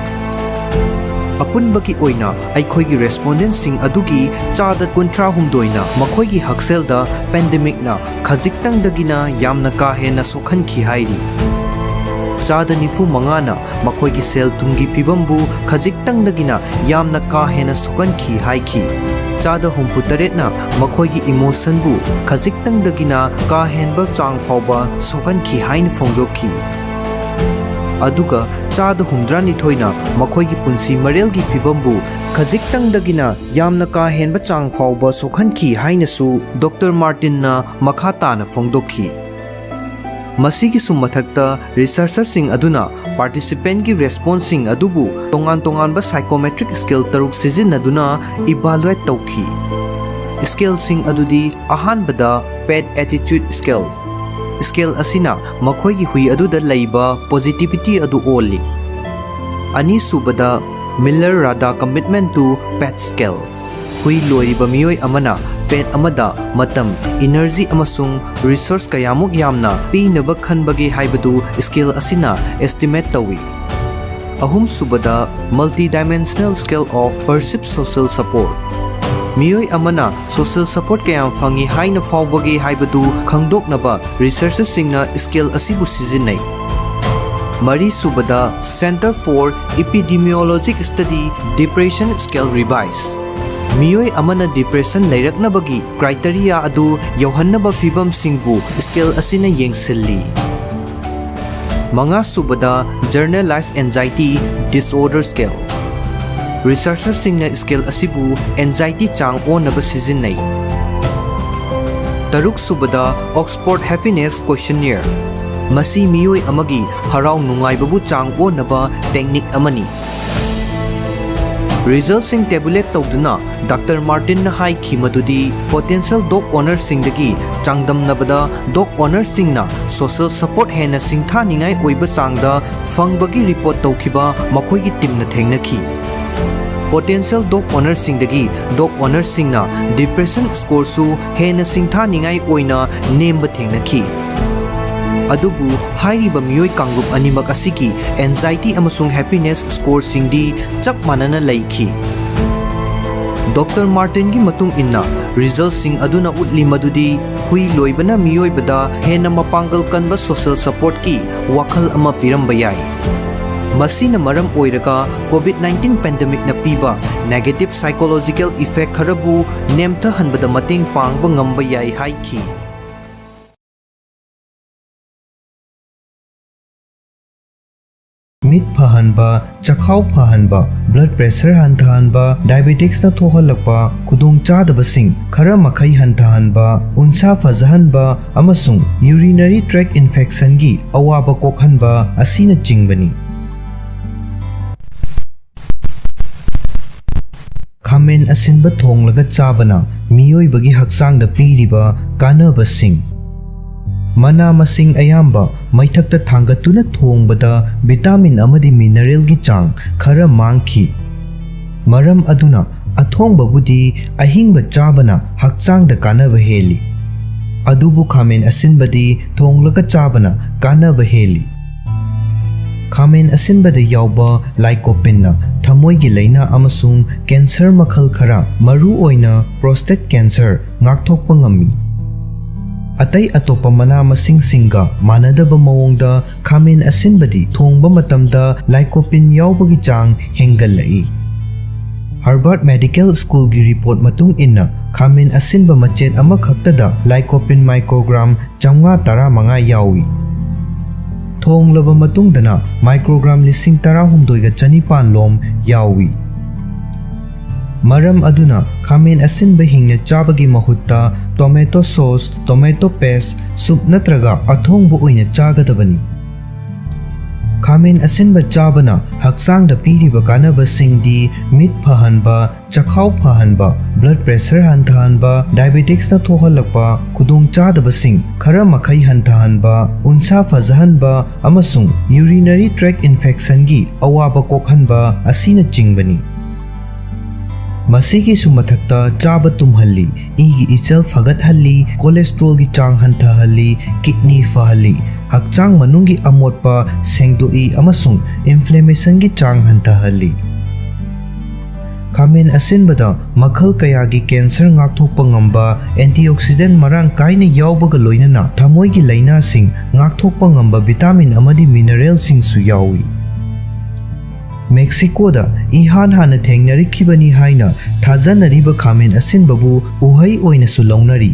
ꯑꯄꯨꯟꯕꯒꯤ ꯑꯣꯏꯅ ꯑꯩꯈꯣꯏꯒꯤ respondentꯁꯤꯡ ꯑꯗꯨꯒꯤ ꯆꯥꯗ ꯀꯨꯟꯊ꯭ꯔꯥ ꯍꯨꯝꯗꯣꯏꯅ ꯃꯈꯣꯏꯒꯤ ꯍꯛꯁꯦꯜꯗ pandemicꯅ ꯈꯖꯤꯛꯇꯪꯗꯒꯤꯅ ꯌꯥꯝꯅ ꯀꯥ ꯍꯦꯟꯅ ꯁꯣꯛꯍꯟꯈꯤ ꯍꯥꯏꯔꯤ꯫ ꯆꯥꯗ ꯅꯤꯐꯨ ꯃꯉꯥꯅ ꯃꯈꯣꯏꯒꯤ ꯁꯦꯜ ꯊꯨꯝꯒꯤ ꯐꯤꯕꯝꯕꯨ ꯈꯖꯤꯛꯇꯪꯗꯒꯤꯅ ꯌꯥꯝꯅ ꯀꯥ ꯍꯦꯟꯅ ꯁꯣꯛꯍꯟꯈꯤ ꯍꯥꯏꯈꯤ꯫ ꯆꯥꯗ ꯍꯨꯝꯐꯨ ꯇꯔꯦꯠꯅ ꯃꯈꯣꯏꯒꯤ emotionꯕꯨ ꯈꯖꯤꯛꯇꯪꯗꯒꯤꯅ ꯀꯥ ꯍꯦꯟꯕ ꯆꯥꯡ ꯐꯥꯎꯕ ꯁꯣꯛꯍꯟꯈꯤ ꯍꯥꯏꯅ ꯐꯣꯡꯗꯣꯛꯈꯤ꯫ ꯑꯗꯨꯒ ꯆꯥꯗ ꯍꯨꯝꯗ꯭ꯔꯥꯅꯤꯊꯣꯏꯅ ꯃꯈꯣꯏꯒꯤ ꯄꯨꯟꯁꯤ ꯃꯔꯦꯜꯒꯤ ꯐꯤꯕꯝꯕꯨ ꯈꯖꯤꯛꯇꯪꯗꯒꯤꯅ ꯌꯥꯝꯅ ꯀꯥ ꯍꯦꯟꯕ ꯆꯥꯡ ꯐꯥꯎꯕ ꯁꯣꯛꯍꯟꯈꯤ ꯍꯥꯏꯅꯁꯨ ꯗꯣꯛꯇꯔ ꯃꯥꯔꯇꯤꯟꯅ ꯃꯈꯥ ꯇꯥꯅ ꯐꯣꯡꯗꯣꯛꯈꯤ꯫ ꯃꯁꯤꯒꯤꯁꯨ ꯃꯊꯛꯇ, researcherꯁꯤꯡ ꯑꯗꯨꯅ participantꯀꯤ responseꯁꯤꯡ ꯑꯗꯨꯕꯨ ꯇꯣꯉꯥꯟ ꯇꯣꯉꯥꯟꯕ psychometric scale ꯇꯔꯨꯛ ꯁꯤꯖꯤꯟꯅꯗꯨꯅ evaluate ꯇꯧꯈꯤ꯫ Scaleꯁꯤꯡ ꯑꯗꯨꯗꯤ, ꯑꯍꯥꯟꯕꯗ, pet attitude scale꯫ Scale ꯑꯁꯤꯅ ꯃꯈꯣꯏꯒꯤ ꯍꯨꯏ ꯑꯗꯨꯗ ꯂꯩꯕ positivity ꯑꯗꯨ ꯑꯣꯜꯂꯤ꯫ ꯑꯅꯤꯁꯨꯕꯗ, Miller Rada commitment to pet scale꯫ ꯍꯨꯏ ꯂꯣꯏꯔꯤꯕ ꯃꯤꯑꯣꯏ ꯑꯃꯅ pet ꯑꯃꯗ ꯃꯇꯝ, energy ꯑꯃꯁꯨꯡ resource ꯀꯌꯥꯃꯨꯛ ꯌꯥꯝꯅ ꯄꯤꯅꯕ ꯈꯟꯕꯒꯦ ꯍꯥꯏꯕꯗꯨ scale ꯑꯁꯤꯅ estimate ꯇꯧꯏ꯫ ꯑꯍꯨꯝꯁꯨꯕꯗ, Multidimensional Scale of Perceived Social Support꯫ ꯃꯤꯑꯣꯏ ꯑꯃꯅ social support ꯀꯌꯥꯝ ꯐꯪꯏ ꯍꯥꯏꯅ ꯐꯥꯎꯕꯒꯦ ꯍꯥꯏꯕꯗꯨ ꯈꯪꯗꯣꯛꯅꯕ researcherꯁꯤꯡꯅ scale ꯑꯁꯤꯕꯨ ꯁꯤꯖꯤꯟꯅꯩ꯫ ꯃꯔꯤꯁꯨꯕꯗ, Center for Epidemiologic Study Depression Scale Revise꯫ ꯃꯤꯑꯣꯏ ꯑꯃꯅ depression ꯂꯩꯔꯛꯅꯕꯒꯤ criteria ꯑꯗꯨ ꯌꯧꯍꯟꯅꯕ ꯐꯤꯚꯝꯁꯤꯡꯕꯨ scale ꯑꯁꯤꯅ ꯌꯦꯡꯁꯤꯜꯂꯤ꯫ ꯃꯉꯥꯁꯨꯕꯗ, Generalized Anxiety Disorder Scale꯫ Researcherꯁꯤꯡꯅ scale ꯑꯁꯤꯕꯨ anxiety ꯆꯥꯡ ꯑꯣꯟꯅꯕ ꯁꯤꯖꯤꯟꯅꯩ꯫ ꯇꯔꯨꯛꯁꯨꯕꯗ, Oxford Happiness Questionnaire꯫ ꯃꯁꯤ ꯃꯤꯑꯣꯏ ꯑꯃꯒꯤ ꯍꯔꯥꯎ ꯅꯨꯡꯉꯥꯏꯕꯕꯨ ꯆꯥꯡ ꯑꯣꯟꯅꯕ technique ꯑꯃꯅꯤ꯫ Resultꯁꯤꯡ tabulate ꯇꯧꯗꯨꯅ ꯗꯥꯛꯇꯔ ꯃꯥꯔꯇꯤꯟꯅ ꯍꯥꯏꯈꯤ ꯃꯗꯨꯗꯤ potential dog ownerꯁꯤꯡꯗꯒꯤ ꯆꯥꯡꯗꯝꯅꯕꯗ dog ownerꯁꯤꯡꯅ social support ꯍꯦꯟꯅ ꯁꯤꯡꯊꯥꯅꯤꯡꯉꯥꯏ ꯑꯣꯏꯕ ꯆꯥꯡꯗ ꯐꯪꯕꯒꯤ report ꯇꯧꯈꯤꯕ ꯃꯈꯣꯏꯒꯤ teamꯅ ꯊꯦꯡꯅꯈꯤ꯫ Potential dog ownerꯁꯤꯡꯗꯒꯤ dog ownerꯁꯤꯡꯅ depression scoreꯁꯨ ꯍꯦꯟꯅ ꯁꯤꯡꯊꯥꯅꯤꯡꯉꯥꯏ ꯑꯣꯏꯅ ꯅꯦꯝꯕ ꯊꯦꯡꯅꯈꯤ꯫ ꯑꯗꯨꯕꯨ ꯍꯥꯏꯔꯤꯕ ꯃꯤꯑꯣꯏ ꯀꯥꯡꯂꯨꯞ ꯑꯅꯤꯃꯛ ꯑꯁꯤꯒꯤ anxiety ꯑꯃꯁꯨꯡ happiness scoreꯁꯤꯡꯗꯤ ꯆꯞ ꯃꯥꯟꯅꯅ ꯂꯩꯈꯤ꯫ ꯗꯣꯛꯇꯔ ꯃꯥꯔꯇꯤꯟꯒꯤ ꯃꯇꯨꯡ ꯏꯟꯅ, resultꯁꯤꯡ ꯑꯗꯨꯅ ꯎꯠꯂꯤ ꯃꯗꯨꯗꯤ ꯍꯨꯏ ꯂꯣꯏꯕꯅ ꯃꯤꯑꯣꯏꯕꯗ ꯍꯦꯟꯅ ꯃꯄꯥꯡꯒꯜ ꯀꯟꯕ social supportꯀꯤ ꯋꯥꯈꯜ ꯑꯃ ꯄꯤꯔꯝꯕ ꯌꯥꯏ꯫ ꯃꯁꯤꯅ ꯃꯔꯝ ꯑꯣꯏꯔꯒ COVID nineteen pandemicꯅ ꯄꯤꯕ negative psychological effect ꯈꯔꯕꯨ ꯅꯦꯝꯊꯍꯟꯕꯗ ꯃꯇꯦꯡ ꯄꯥꯡꯕ ꯉꯝꯕ ꯌꯥꯏ ꯍꯥꯏꯈꯤ꯫ ꯃꯤꯠ ꯐꯍꯟꯕ, ꯆꯈꯥꯎ ꯐꯍꯟꯕ, blood pressure ꯍꯟꯊꯍꯟꯕ, diabeticsꯅ ꯊꯣꯛꯍꯜꯂꯛꯄ ꯈꯨꯗꯣꯡꯆꯥꯗꯕꯁꯤꯡ ꯈꯔ ꯃꯈꯩ ꯍꯟꯊꯍꯟꯕ, ꯎꯟꯁꯥ ꯐꯖꯍꯟꯕ ꯑꯃꯁꯨꯡ urinary tract infectionꯒꯤ ꯑꯋꯥꯕ ꯀꯣꯛꯍꯟꯕ ꯑꯁꯤꯅꯆꯤꯡꯕꯅꯤ꯫ ꯈꯥꯃꯦꯟ ꯑꯁꯤꯟꯕ ꯊꯣꯡꯂꯒ ꯆꯥꯕꯅ ꯃꯤꯑꯣꯏꯕꯒꯤ ꯍꯛꯆꯥꯡꯗ ꯄꯤꯔꯤꯕ ꯀꯥꯟꯅꯕꯁꯤꯡ꯫ ꯃꯅꯥ ꯃꯁꯤꯡ ꯑꯌꯥꯝꯕ ꯃꯩꯊꯛꯇ ꯊꯥꯡꯒꯠꯇꯨꯅ ꯊꯣꯡꯕꯗ vitamin ꯑꯃꯗꯤ mineralꯒꯤ ꯆꯥꯡ ꯈꯔ ꯃꯥꯡꯈꯤ꯫ ꯃꯔꯝ ꯑꯗꯨꯅ ꯑꯊꯣꯡꯕꯕꯨꯗꯤ ꯑꯍꯤꯡꯕ ꯆꯥꯕꯅ ꯍꯛꯆꯥꯡꯗ ꯀꯥꯟꯅꯕ ꯍꯦꯜꯂꯤ꯫ ꯑꯗꯨꯕꯨ ꯈꯥꯃꯦꯟ ꯑꯁꯤꯟꯕꯗꯤ ꯊꯣꯡꯂꯒ ꯆꯥꯕꯅ ꯀꯥꯟꯅꯕ ꯍꯦꯜꯂꯤ꯫ ꯈꯥꯃꯦꯟ ꯑꯁꯤꯟꯕꯗ ꯌꯥꯎꯕ lycopeneꯅ ꯊꯃꯣꯏꯒꯤ ꯂꯥꯏꯅꯥ ꯑꯃꯁꯨꯡ cancer ꯃꯈꯜ ꯈꯔ, ꯃꯔꯨꯑꯣꯏꯅ prostate cancer, ꯉꯥꯛꯊꯣꯛꯄ ꯉꯝꯃꯤ꯫ ꯑꯇꯩ ꯑꯇꯣꯞꯄ ꯃꯅꯥ ꯃꯁꯤꯡꯁꯤꯡꯒ ꯃꯥꯟꯅꯗꯕ ꯃꯑꯣꯡꯗ ꯈꯥꯃꯦꯟ ꯑꯁꯤꯟꯕꯗꯤ ꯊꯣꯡꯕ ꯃꯇꯝꯗ lycopene ꯌꯥꯎꯕꯒꯤ ꯆꯥꯡ ꯍꯦꯟꯒꯠꯂꯛꯏ꯫ Harvard Medical Schoolꯒꯤ report ꯃꯇꯨꯡ ꯏꯟꯅ, ꯈꯥꯃꯦꯟ ꯑꯁꯤꯟꯕ ꯃꯆꯦꯠ ꯑꯃꯈꯛꯇꯗ lycopene microgram ꯆꯥꯝꯃꯉꯥ ꯇꯔꯥꯃꯉꯥ ꯌꯥꯎꯏ꯫ ꯊꯣꯡꯂꯕ ꯃꯇꯨꯡꯗꯅ microgram ꯂꯤꯁꯤꯡ ꯇꯔꯥꯍꯨꯝꯗꯣꯏꯒ ꯆꯅꯤꯄꯥꯟ ꯂꯣꯝ ꯌꯥꯎꯏ꯫ ꯃꯔꯝ ꯑꯗꯨꯅ ꯈꯥꯃꯦꯟ ꯑꯁꯤꯟꯕ ꯍꯤꯡꯅ ꯆꯥꯕꯒꯤ ꯃꯍꯨꯠꯇ tomato sauce, tomato paste, soup ꯅꯠꯇ꯭ꯔꯒ ꯑꯊꯣꯡꯕ ꯑꯣꯏꯅ ꯆꯥꯒꯗꯕꯅꯤ꯫ ꯈꯥꯃꯦꯟ ꯑꯁꯤꯟꯕ ꯆꯥꯕꯅ ꯍꯛꯆꯥꯡꯗ ꯄꯤꯔꯤꯕ ꯀꯥꯟꯅꯕꯁꯤꯡꯗꯤ ꯃꯤꯠ ꯐꯍꯟꯕ, ꯆꯈꯥꯎ ꯐꯍꯟꯕ, blood pressure ꯍꯟꯊꯍꯟꯕ, diabeticsꯅ ꯊꯣꯛꯍꯜꯂꯛꯄ ꯈꯨꯗꯣꯡꯆꯥꯗꯕꯁꯤꯡ ꯈꯔ ꯃꯈꯩ ꯍꯟꯊꯍꯟꯕ, ꯎꯟꯁꯥ ꯐꯖꯍꯟꯕ ꯑꯃꯁꯨꯡ urinary tract infectionꯒꯤ ꯑꯋꯥꯕ ꯀꯣꯛꯍꯟꯕ ꯑꯁꯤꯅꯆꯤꯡꯕꯅꯤ꯫ ꯃꯁꯤꯒꯤꯁꯨ ꯃꯊꯛꯇ ꯆꯥꯕ ꯇꯨꯝꯍꯜꯂꯤ, ꯏꯒꯤ ꯏꯆꯦꯜ ꯐꯒꯠꯍꯜꯂꯤ, cholesterolꯒꯤ ꯆꯥꯡ ꯍꯟꯊꯍꯜꯂꯤ, kidney ꯐꯍꯜꯂꯤ, ꯍꯛꯆꯥꯡ ꯃꯅꯨꯡꯒꯤ ꯑꯃꯣꯠꯄ ꯁꯦꯡꯗꯣꯛꯏ ꯑꯃꯁꯨꯡ inflammationꯒꯤ ꯆꯥꯡ ꯍꯟꯊꯍꯜꯂꯤ꯫ ꯈꯥꯃꯦꯟ ꯑꯁꯤꯟꯕꯗ ꯃꯈꯜ ꯀꯌꯥꯒꯤ cancer ꯉꯥꯛꯊꯣꯛꯄ ꯉꯝꯕ antioxidant ꯃꯔꯥꯡ ꯀꯥꯏꯅ ꯌꯥꯎꯕꯒ ꯂꯣꯏꯅꯅ ꯊꯃꯣꯏꯒꯤ ꯂꯥꯏꯅꯥꯁꯤꯡ ꯉꯥꯛꯊꯣꯛꯄ ꯉꯝꯕ vitamin ꯑꯃꯗꯤ mineralꯁꯤꯡꯁꯨ ꯌꯥꯎꯏ꯫ ꯃꯦꯛꯁꯤꯀꯣꯗ ꯏꯍꯥꯟ ꯍꯥꯟꯅ ꯊꯦꯡꯅꯔꯛꯈꯤꯕꯅꯤ ꯍꯥꯏꯅ ꯊꯥꯖꯅꯔꯤꯕ ꯈꯥꯃꯦꯟ ꯑꯁꯤꯟꯕꯕꯨ ꯎꯍꯩ ꯑꯣꯏꯅꯁꯨ ꯂꯧꯅꯔꯤ꯫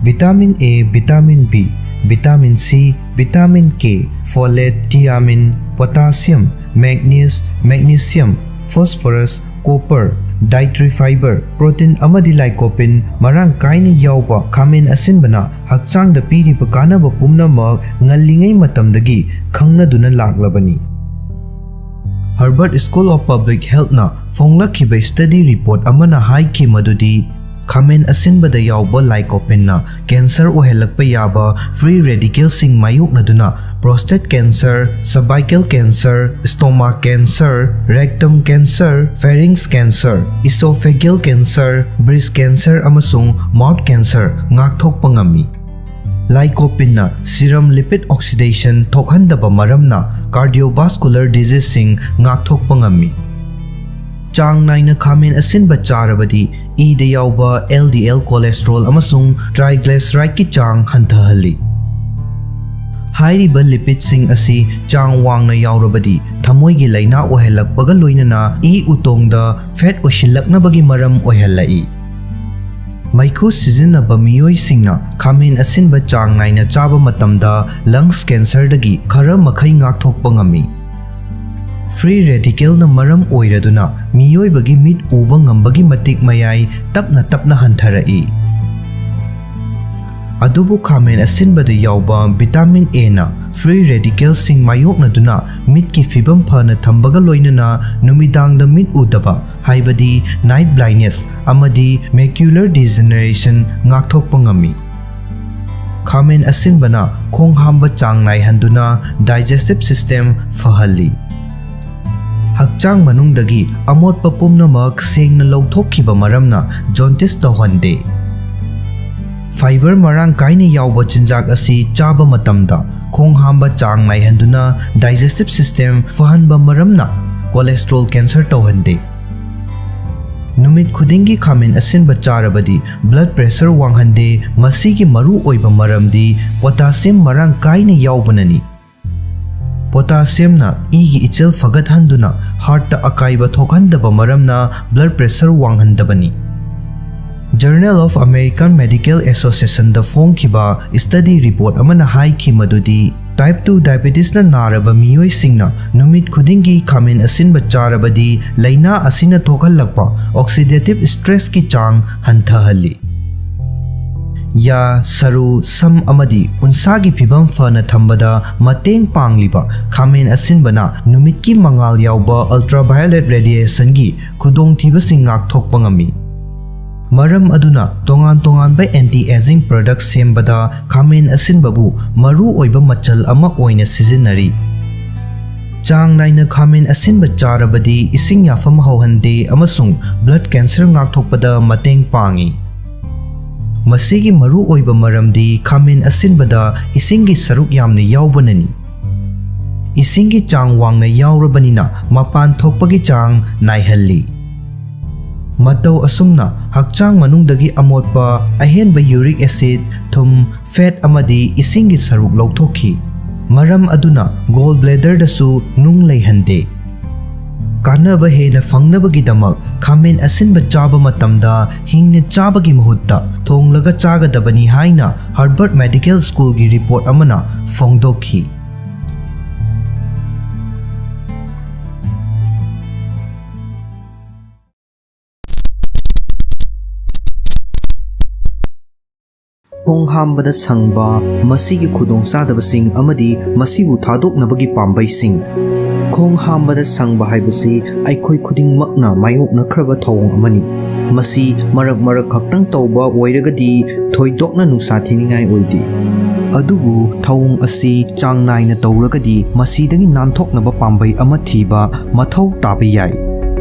Vitamin A, vitamin B, vitamin C, vitamin K, folate, thiamine, potassium, manganese, magnesium, phosphorus, copper, dietary fiber, protein ꯑꯃꯗꯤ lycopene ꯃꯔꯥꯡ ꯀꯥꯏꯅ ꯌꯥꯎꯕ ꯈꯥꯃꯦꯟ ꯑꯁꯤꯟꯕꯅ ꯍꯛꯆꯥꯡꯗ ꯄꯤꯔꯤꯕ ꯀꯥꯟꯅꯕ ꯄꯨꯝꯅꯃꯛ ꯉꯜꯂꯤꯉꯩ ꯃꯇꯝꯗꯒꯤ ꯈꯪꯅꯗꯨꯅ ꯂꯥꯛꯂꯕꯅꯤ꯫ Harvard School of Public Healthꯅ ꯐꯣꯡꯂꯛꯈꯤꯕ study report ꯑꯃꯅ ꯍꯥꯏꯈꯤ ꯃꯗꯨꯗꯤ ꯈꯥꯃꯦꯟ ꯑꯁꯤꯟꯕꯗ ꯌꯥꯎꯕ lycopeneꯅ cancer ꯑꯣꯏꯍꯜꯂꯛꯄ ꯌꯥꯕ free radicalꯁꯤꯡ ꯃꯥꯌꯣꯛꯅꯗꯨꯅ prostate cancer, cervical cancer, stomach cancer, rectum cancer, pharynx cancer, esophageal cancer, breast cancer ꯑꯃꯁꯨꯡ mouth cancer ꯉꯥꯛꯊꯣꯛꯄ ꯉꯝꯃꯤ꯫ Lycopeneꯅ serum lipid oxidation ꯊꯣꯛꯍꯟꯗꯕ ꯃꯔꯝꯅ cardiovascular diseaseꯁꯤꯡ ꯉꯥꯛꯊꯣꯛꯄ ꯉꯝꯃꯤ꯫ ꯆꯥꯡ ꯅꯥꯏꯅ ꯈꯥꯃꯦꯟ ꯑꯁꯤꯟꯕ ꯆꯥꯔꯕꯗꯤ ꯏꯗ ꯌꯥꯎꯕ LDL cholesterol ꯑꯃꯁꯨꯡ triglycerideꯀꯤ ꯆꯥꯡ ꯍꯟꯊꯍꯜꯂꯤ꯫ ꯍꯥꯏꯔꯤꯕ lipidꯁꯤꯡ ꯑꯁꯤ ꯆꯥꯡ ꯋꯥꯡꯅ ꯌꯥꯎꯔꯕꯗꯤ ꯊꯃꯣꯏꯒꯤ ꯂꯥꯏꯅꯥ ꯑꯣꯏꯍꯜꯂꯛꯄꯒ ꯂꯣꯏꯅꯅ ꯏ ꯎꯇꯣꯡꯗ fat ꯑꯣꯏꯁꯤꯜꯂꯛꯅꯕꯒꯤ ꯃꯔꯝ ꯑꯣꯏꯍꯜꯂꯛꯏ꯫ ꯃꯩꯈꯨ ꯁꯤꯖꯤꯟꯅꯕ ꯃꯤꯑꯣꯏꯁꯤꯡꯅ ꯈꯥꯃꯦꯟ ꯑꯁꯤꯟꯕ ꯆꯥꯡ ꯅꯥꯏꯅ ꯆꯥꯕ ꯃꯇꯝꯗ lungs cancerꯗꯒꯤ ꯈꯔ ꯃꯈꯩ ꯉꯥꯛꯊꯣꯛꯄ ꯉꯝꯃꯤ꯫ Free radicalꯅ ꯃꯔꯝ ꯑꯣꯏꯔꯗꯨꯅ ꯃꯤꯑꯣꯏꯕꯒꯤ ꯃꯤꯠ ꯎꯕ ꯉꯝꯕꯒꯤ ꯃꯇꯤꯛ ꯃꯌꯥꯏ ꯇꯞꯅ ꯇꯞꯅ ꯍꯟꯊꯔꯛꯏ꯫ ꯑꯗꯨꯕꯨ ꯈꯥꯃꯦꯟ ꯑꯁꯤꯟꯕꯗ ꯌꯥꯎꯕ vitamin Aꯅ Free radicalꯁꯤꯡ ꯃꯥꯌꯣꯛꯅꯗꯨꯅ ꯃꯤꯠꯀꯤ ꯐꯤꯕꯝ ꯐꯅ ꯊꯝꯕꯒ ꯂꯣꯏꯅꯅ ꯅꯨꯃꯤꯗꯥꯡꯗ ꯃꯤꯠ ꯎꯗꯕ, ꯍꯥꯏꯕꯗꯤ night blindness, ꯑꯃꯗꯤ macular degeneration ꯉꯥꯛꯊꯣꯛꯄ ꯉꯝꯃꯤ꯫ ꯈꯥꯃꯦꯟ ꯑꯁꯤꯟꯕꯅ ꯈꯣꯡ ꯍꯥꯝꯕ ꯆꯥꯡ ꯅꯥꯏꯍꯟꯗꯨꯅ digestive system ꯐꯍꯜꯂꯤ꯫ ꯍꯛꯆꯥꯡ ꯃꯅꯨꯡꯗꯒꯤ ꯑꯃꯣꯠꯄ ꯄꯨꯝꯅꯃꯛ ꯁꯦꯡꯅ ꯂꯧꯊꯣꯛꯈꯤꯕ ꯃꯔꯝꯅ jaundice ꯇꯧꯍꯟꯗꯦ꯫ Fiber ꯃꯔꯥꯡ ꯀꯥꯏꯅ ꯌꯥꯎꯕ ꯆꯤꯟꯖꯥꯛ ꯑꯁꯤ ꯆꯥꯕ ꯃꯇꯝꯗ ꯈꯣꯡ ꯍꯥꯝꯕ ꯆꯥꯡ ꯅꯥꯏꯍꯟꯗꯨꯅ digestive system ꯐꯍꯟꯕ ꯃꯔꯝꯅ cholesterol cancer ꯇꯧꯍꯟꯗꯦ꯫ ꯅꯨꯃꯤꯠ ꯈꯨꯗꯤꯡꯒꯤ ꯈꯥꯃꯦꯟ ꯑꯁꯤꯟꯕ ꯆꯥꯔꯕꯗꯤ blood pressure ꯋꯥꯡꯍꯟꯗꯦ꯫ ꯃꯁꯤꯒꯤ ꯃꯔꯨ ꯑꯣꯏꯕ ꯃꯔꯝꯗꯤ potassium ꯃꯔꯥꯡ ꯀꯥꯏꯅ ꯌꯥꯎꯕꯅꯅꯤ꯫ Potassiumꯅ ꯏꯒꯤ ꯏꯆꯦꯜ ꯐꯒꯠꯍꯟꯗꯨꯅ heartꯇ ꯑꯀꯥꯏꯕ ꯊꯣꯛꯍꯟꯗꯕ ꯃꯔꯝꯅ blood pressure ꯋꯥꯡꯍꯟꯗꯕꯅꯤ꯫ Journal of American Medical Associationꯗ ꯐꯣꯡꯈꯤꯕ study report ꯑꯃꯅ ꯍꯥꯏꯈꯤ ꯃꯗꯨꯗꯤ type two diabetesꯅ ꯅꯥꯔꯕ ꯃꯤꯑꯣꯏꯁꯤꯡꯅ ꯅꯨꯃꯤꯠ ꯈꯨꯗꯤꯡꯒꯤ ꯈꯥꯃꯦꯟ ꯑꯁꯤꯟꯕ ꯆꯥꯔꯕꯗꯤ ꯂꯥꯏꯅꯥ ꯑꯁꯤꯅ ꯊꯣꯛꯍꯜꯂꯛꯄ oxidative stressꯀꯤ ꯆꯥꯡ ꯍꯟꯊꯍꯜꯂꯤ꯫ ꯌꯥ, ꯁꯔꯨ, ꯁꯝ ꯑꯃꯗꯤ ꯎꯟꯁꯥꯒꯤ ꯐꯤꯕꯝ ꯐꯅ ꯊꯝꯕꯗ ꯃꯇꯦꯡ ꯄꯥꯡꯂꯤꯕ ꯈꯥꯃꯦꯟ ꯑꯁꯤꯟꯕꯅ ꯅꯨꯃꯤꯠꯀꯤ ꯃꯉꯥꯜ ꯌꯥꯎꯕ ultraviolet radiationꯒꯤ ꯈꯨꯗꯣꯡꯊꯤꯕꯁꯤꯡ ꯉꯥꯛꯊꯣꯛꯄ ꯉꯝꯃꯤ꯫ ꯃꯔꯝ ꯑꯗꯨꯅ ꯇꯣꯉꯥꯟ ꯇꯣꯉꯥꯟꯕ anti aging product ꯁꯦꯝꯕꯗ ꯈꯥꯃꯦꯟ ꯑꯁꯤꯟꯕꯕꯨ ꯃꯔꯨ ꯑꯣꯏꯕ ꯃꯆꯜ ꯑꯃ ꯑꯣꯏꯅ ꯁꯤꯖꯤꯟꯅꯔꯤ꯫ ꯆꯥꯡ ꯅꯥꯏꯅ ꯈꯥꯃꯦꯟ ꯑꯁꯤꯟꯕ ꯆꯥꯔꯕꯗꯤ ꯏꯁꯤꯡ ꯌꯥꯐꯝ ꯍꯧꯍꯟꯗꯦ ꯑꯃꯁꯨꯡ blood cancer ꯉꯥꯛꯊꯣꯛꯄꯗ ꯃꯇꯦꯡ ꯄꯥꯡꯏ꯫ ꯃꯁꯤꯒꯤ ꯃꯔꯨ ꯑꯣꯏꯕ ꯃꯔꯝꯗꯤ ꯈꯥꯃꯦꯟ ꯑꯁꯤꯟꯕꯗ ꯏꯁꯤꯡꯒꯤ ꯁꯔꯨꯛ ꯌꯥꯝꯅ ꯌꯥꯎꯕꯅꯅꯤ꯫ ꯏꯁꯤꯡꯒꯤ ꯆꯥꯡ ꯋꯥꯡꯅ ꯌꯥꯎꯔꯕꯅꯤꯅ ꯃꯄꯥꯟ ꯊꯣꯛꯄꯒꯤ ꯆꯥꯡ ꯅꯥꯏꯍꯜꯂꯤ꯫ ꯃꯇꯧ ꯑꯁꯨꯝꯅ ꯍꯛꯆꯥꯡ ꯃꯅꯨꯡꯗꯒꯤ ꯑꯃꯣꯠꯄ, ꯑꯍꯦꯟꯕ uric acid, ꯊꯨꯝ, fat ꯑꯃꯗꯤ ꯏꯁꯤꯡꯒꯤ ꯁꯔꯨꯛ ꯂꯧꯊꯣꯛꯈꯤ꯫ ꯃꯔꯝ ꯑꯗꯨꯅ gall bladderꯗꯁꯨ ꯅꯨꯡ ꯂꯩꯍꯟꯗꯦ꯫ ꯀꯥꯟꯅꯕ ꯍꯦꯟꯅ ꯐꯪꯅꯕꯒꯤꯗꯃꯛ ꯈꯥꯃꯦꯟ ꯑꯁꯤꯟꯕ ꯆꯥꯕ ꯃꯇꯝꯗ ꯍꯤꯡꯅ ꯆꯥꯕꯒꯤ ꯃꯍꯨꯠꯇ ꯊꯣꯡꯂꯒ ꯆꯥꯒꯗꯕꯅꯤ ꯍꯥꯏꯅ Harvard Medical Schoolꯒꯤ report ꯑꯃꯅ ꯐꯣꯡꯗꯣꯛꯈꯤ꯫ ꯈꯣꯡ ꯍꯥꯝꯕꯗ ꯁꯪꯕ, ꯃꯁꯤꯒꯤ ꯈꯨꯗꯣꯡꯆꯥꯗꯕꯁꯤꯡ ꯑꯃꯗꯤ ꯃꯁꯤꯕꯨ ꯊꯥꯗꯣꯛꯅꯕꯒꯤ ꯄꯥꯝꯕꯩꯁꯤꯡ꯫ ꯈꯣꯡ ꯍꯥꯝꯕꯗ ꯁꯪꯕ ꯍꯥꯏꯕꯁꯤ ꯑꯩꯈꯣꯏ ꯈꯨꯗꯤꯡꯃꯛꯅ ꯃꯥꯌꯣꯛꯅꯈ꯭ꯔꯕ ꯊꯧꯑꯣꯡ ꯑꯃꯅꯤ꯫ ꯃꯁꯤ ꯃꯔꯛ ꯃꯔꯛ ꯈꯛꯇꯪ ꯇꯧꯕ ꯑꯣꯏꯔꯒꯗꯤ ꯊꯣꯏꯗꯣꯛꯅ ꯅꯨꯡꯁꯥ ꯊꯤꯅꯤꯡꯉꯥꯏ ꯑꯣꯏꯗꯦ꯫ ꯑꯗꯨꯕꯨ ꯊꯧꯑꯣꯡ ꯑꯁꯤ ꯆꯥꯡ ꯅꯥꯏꯅ ꯇꯧꯔꯒꯗꯤ ꯃꯁꯤꯗꯒꯤ ꯅꯥꯟꯊꯣꯛꯅꯕ ꯄꯥꯝꯕꯩ ꯑꯃ ꯊꯤꯕ ꯃꯊꯧ ꯇꯥꯕ ꯌꯥꯏ꯫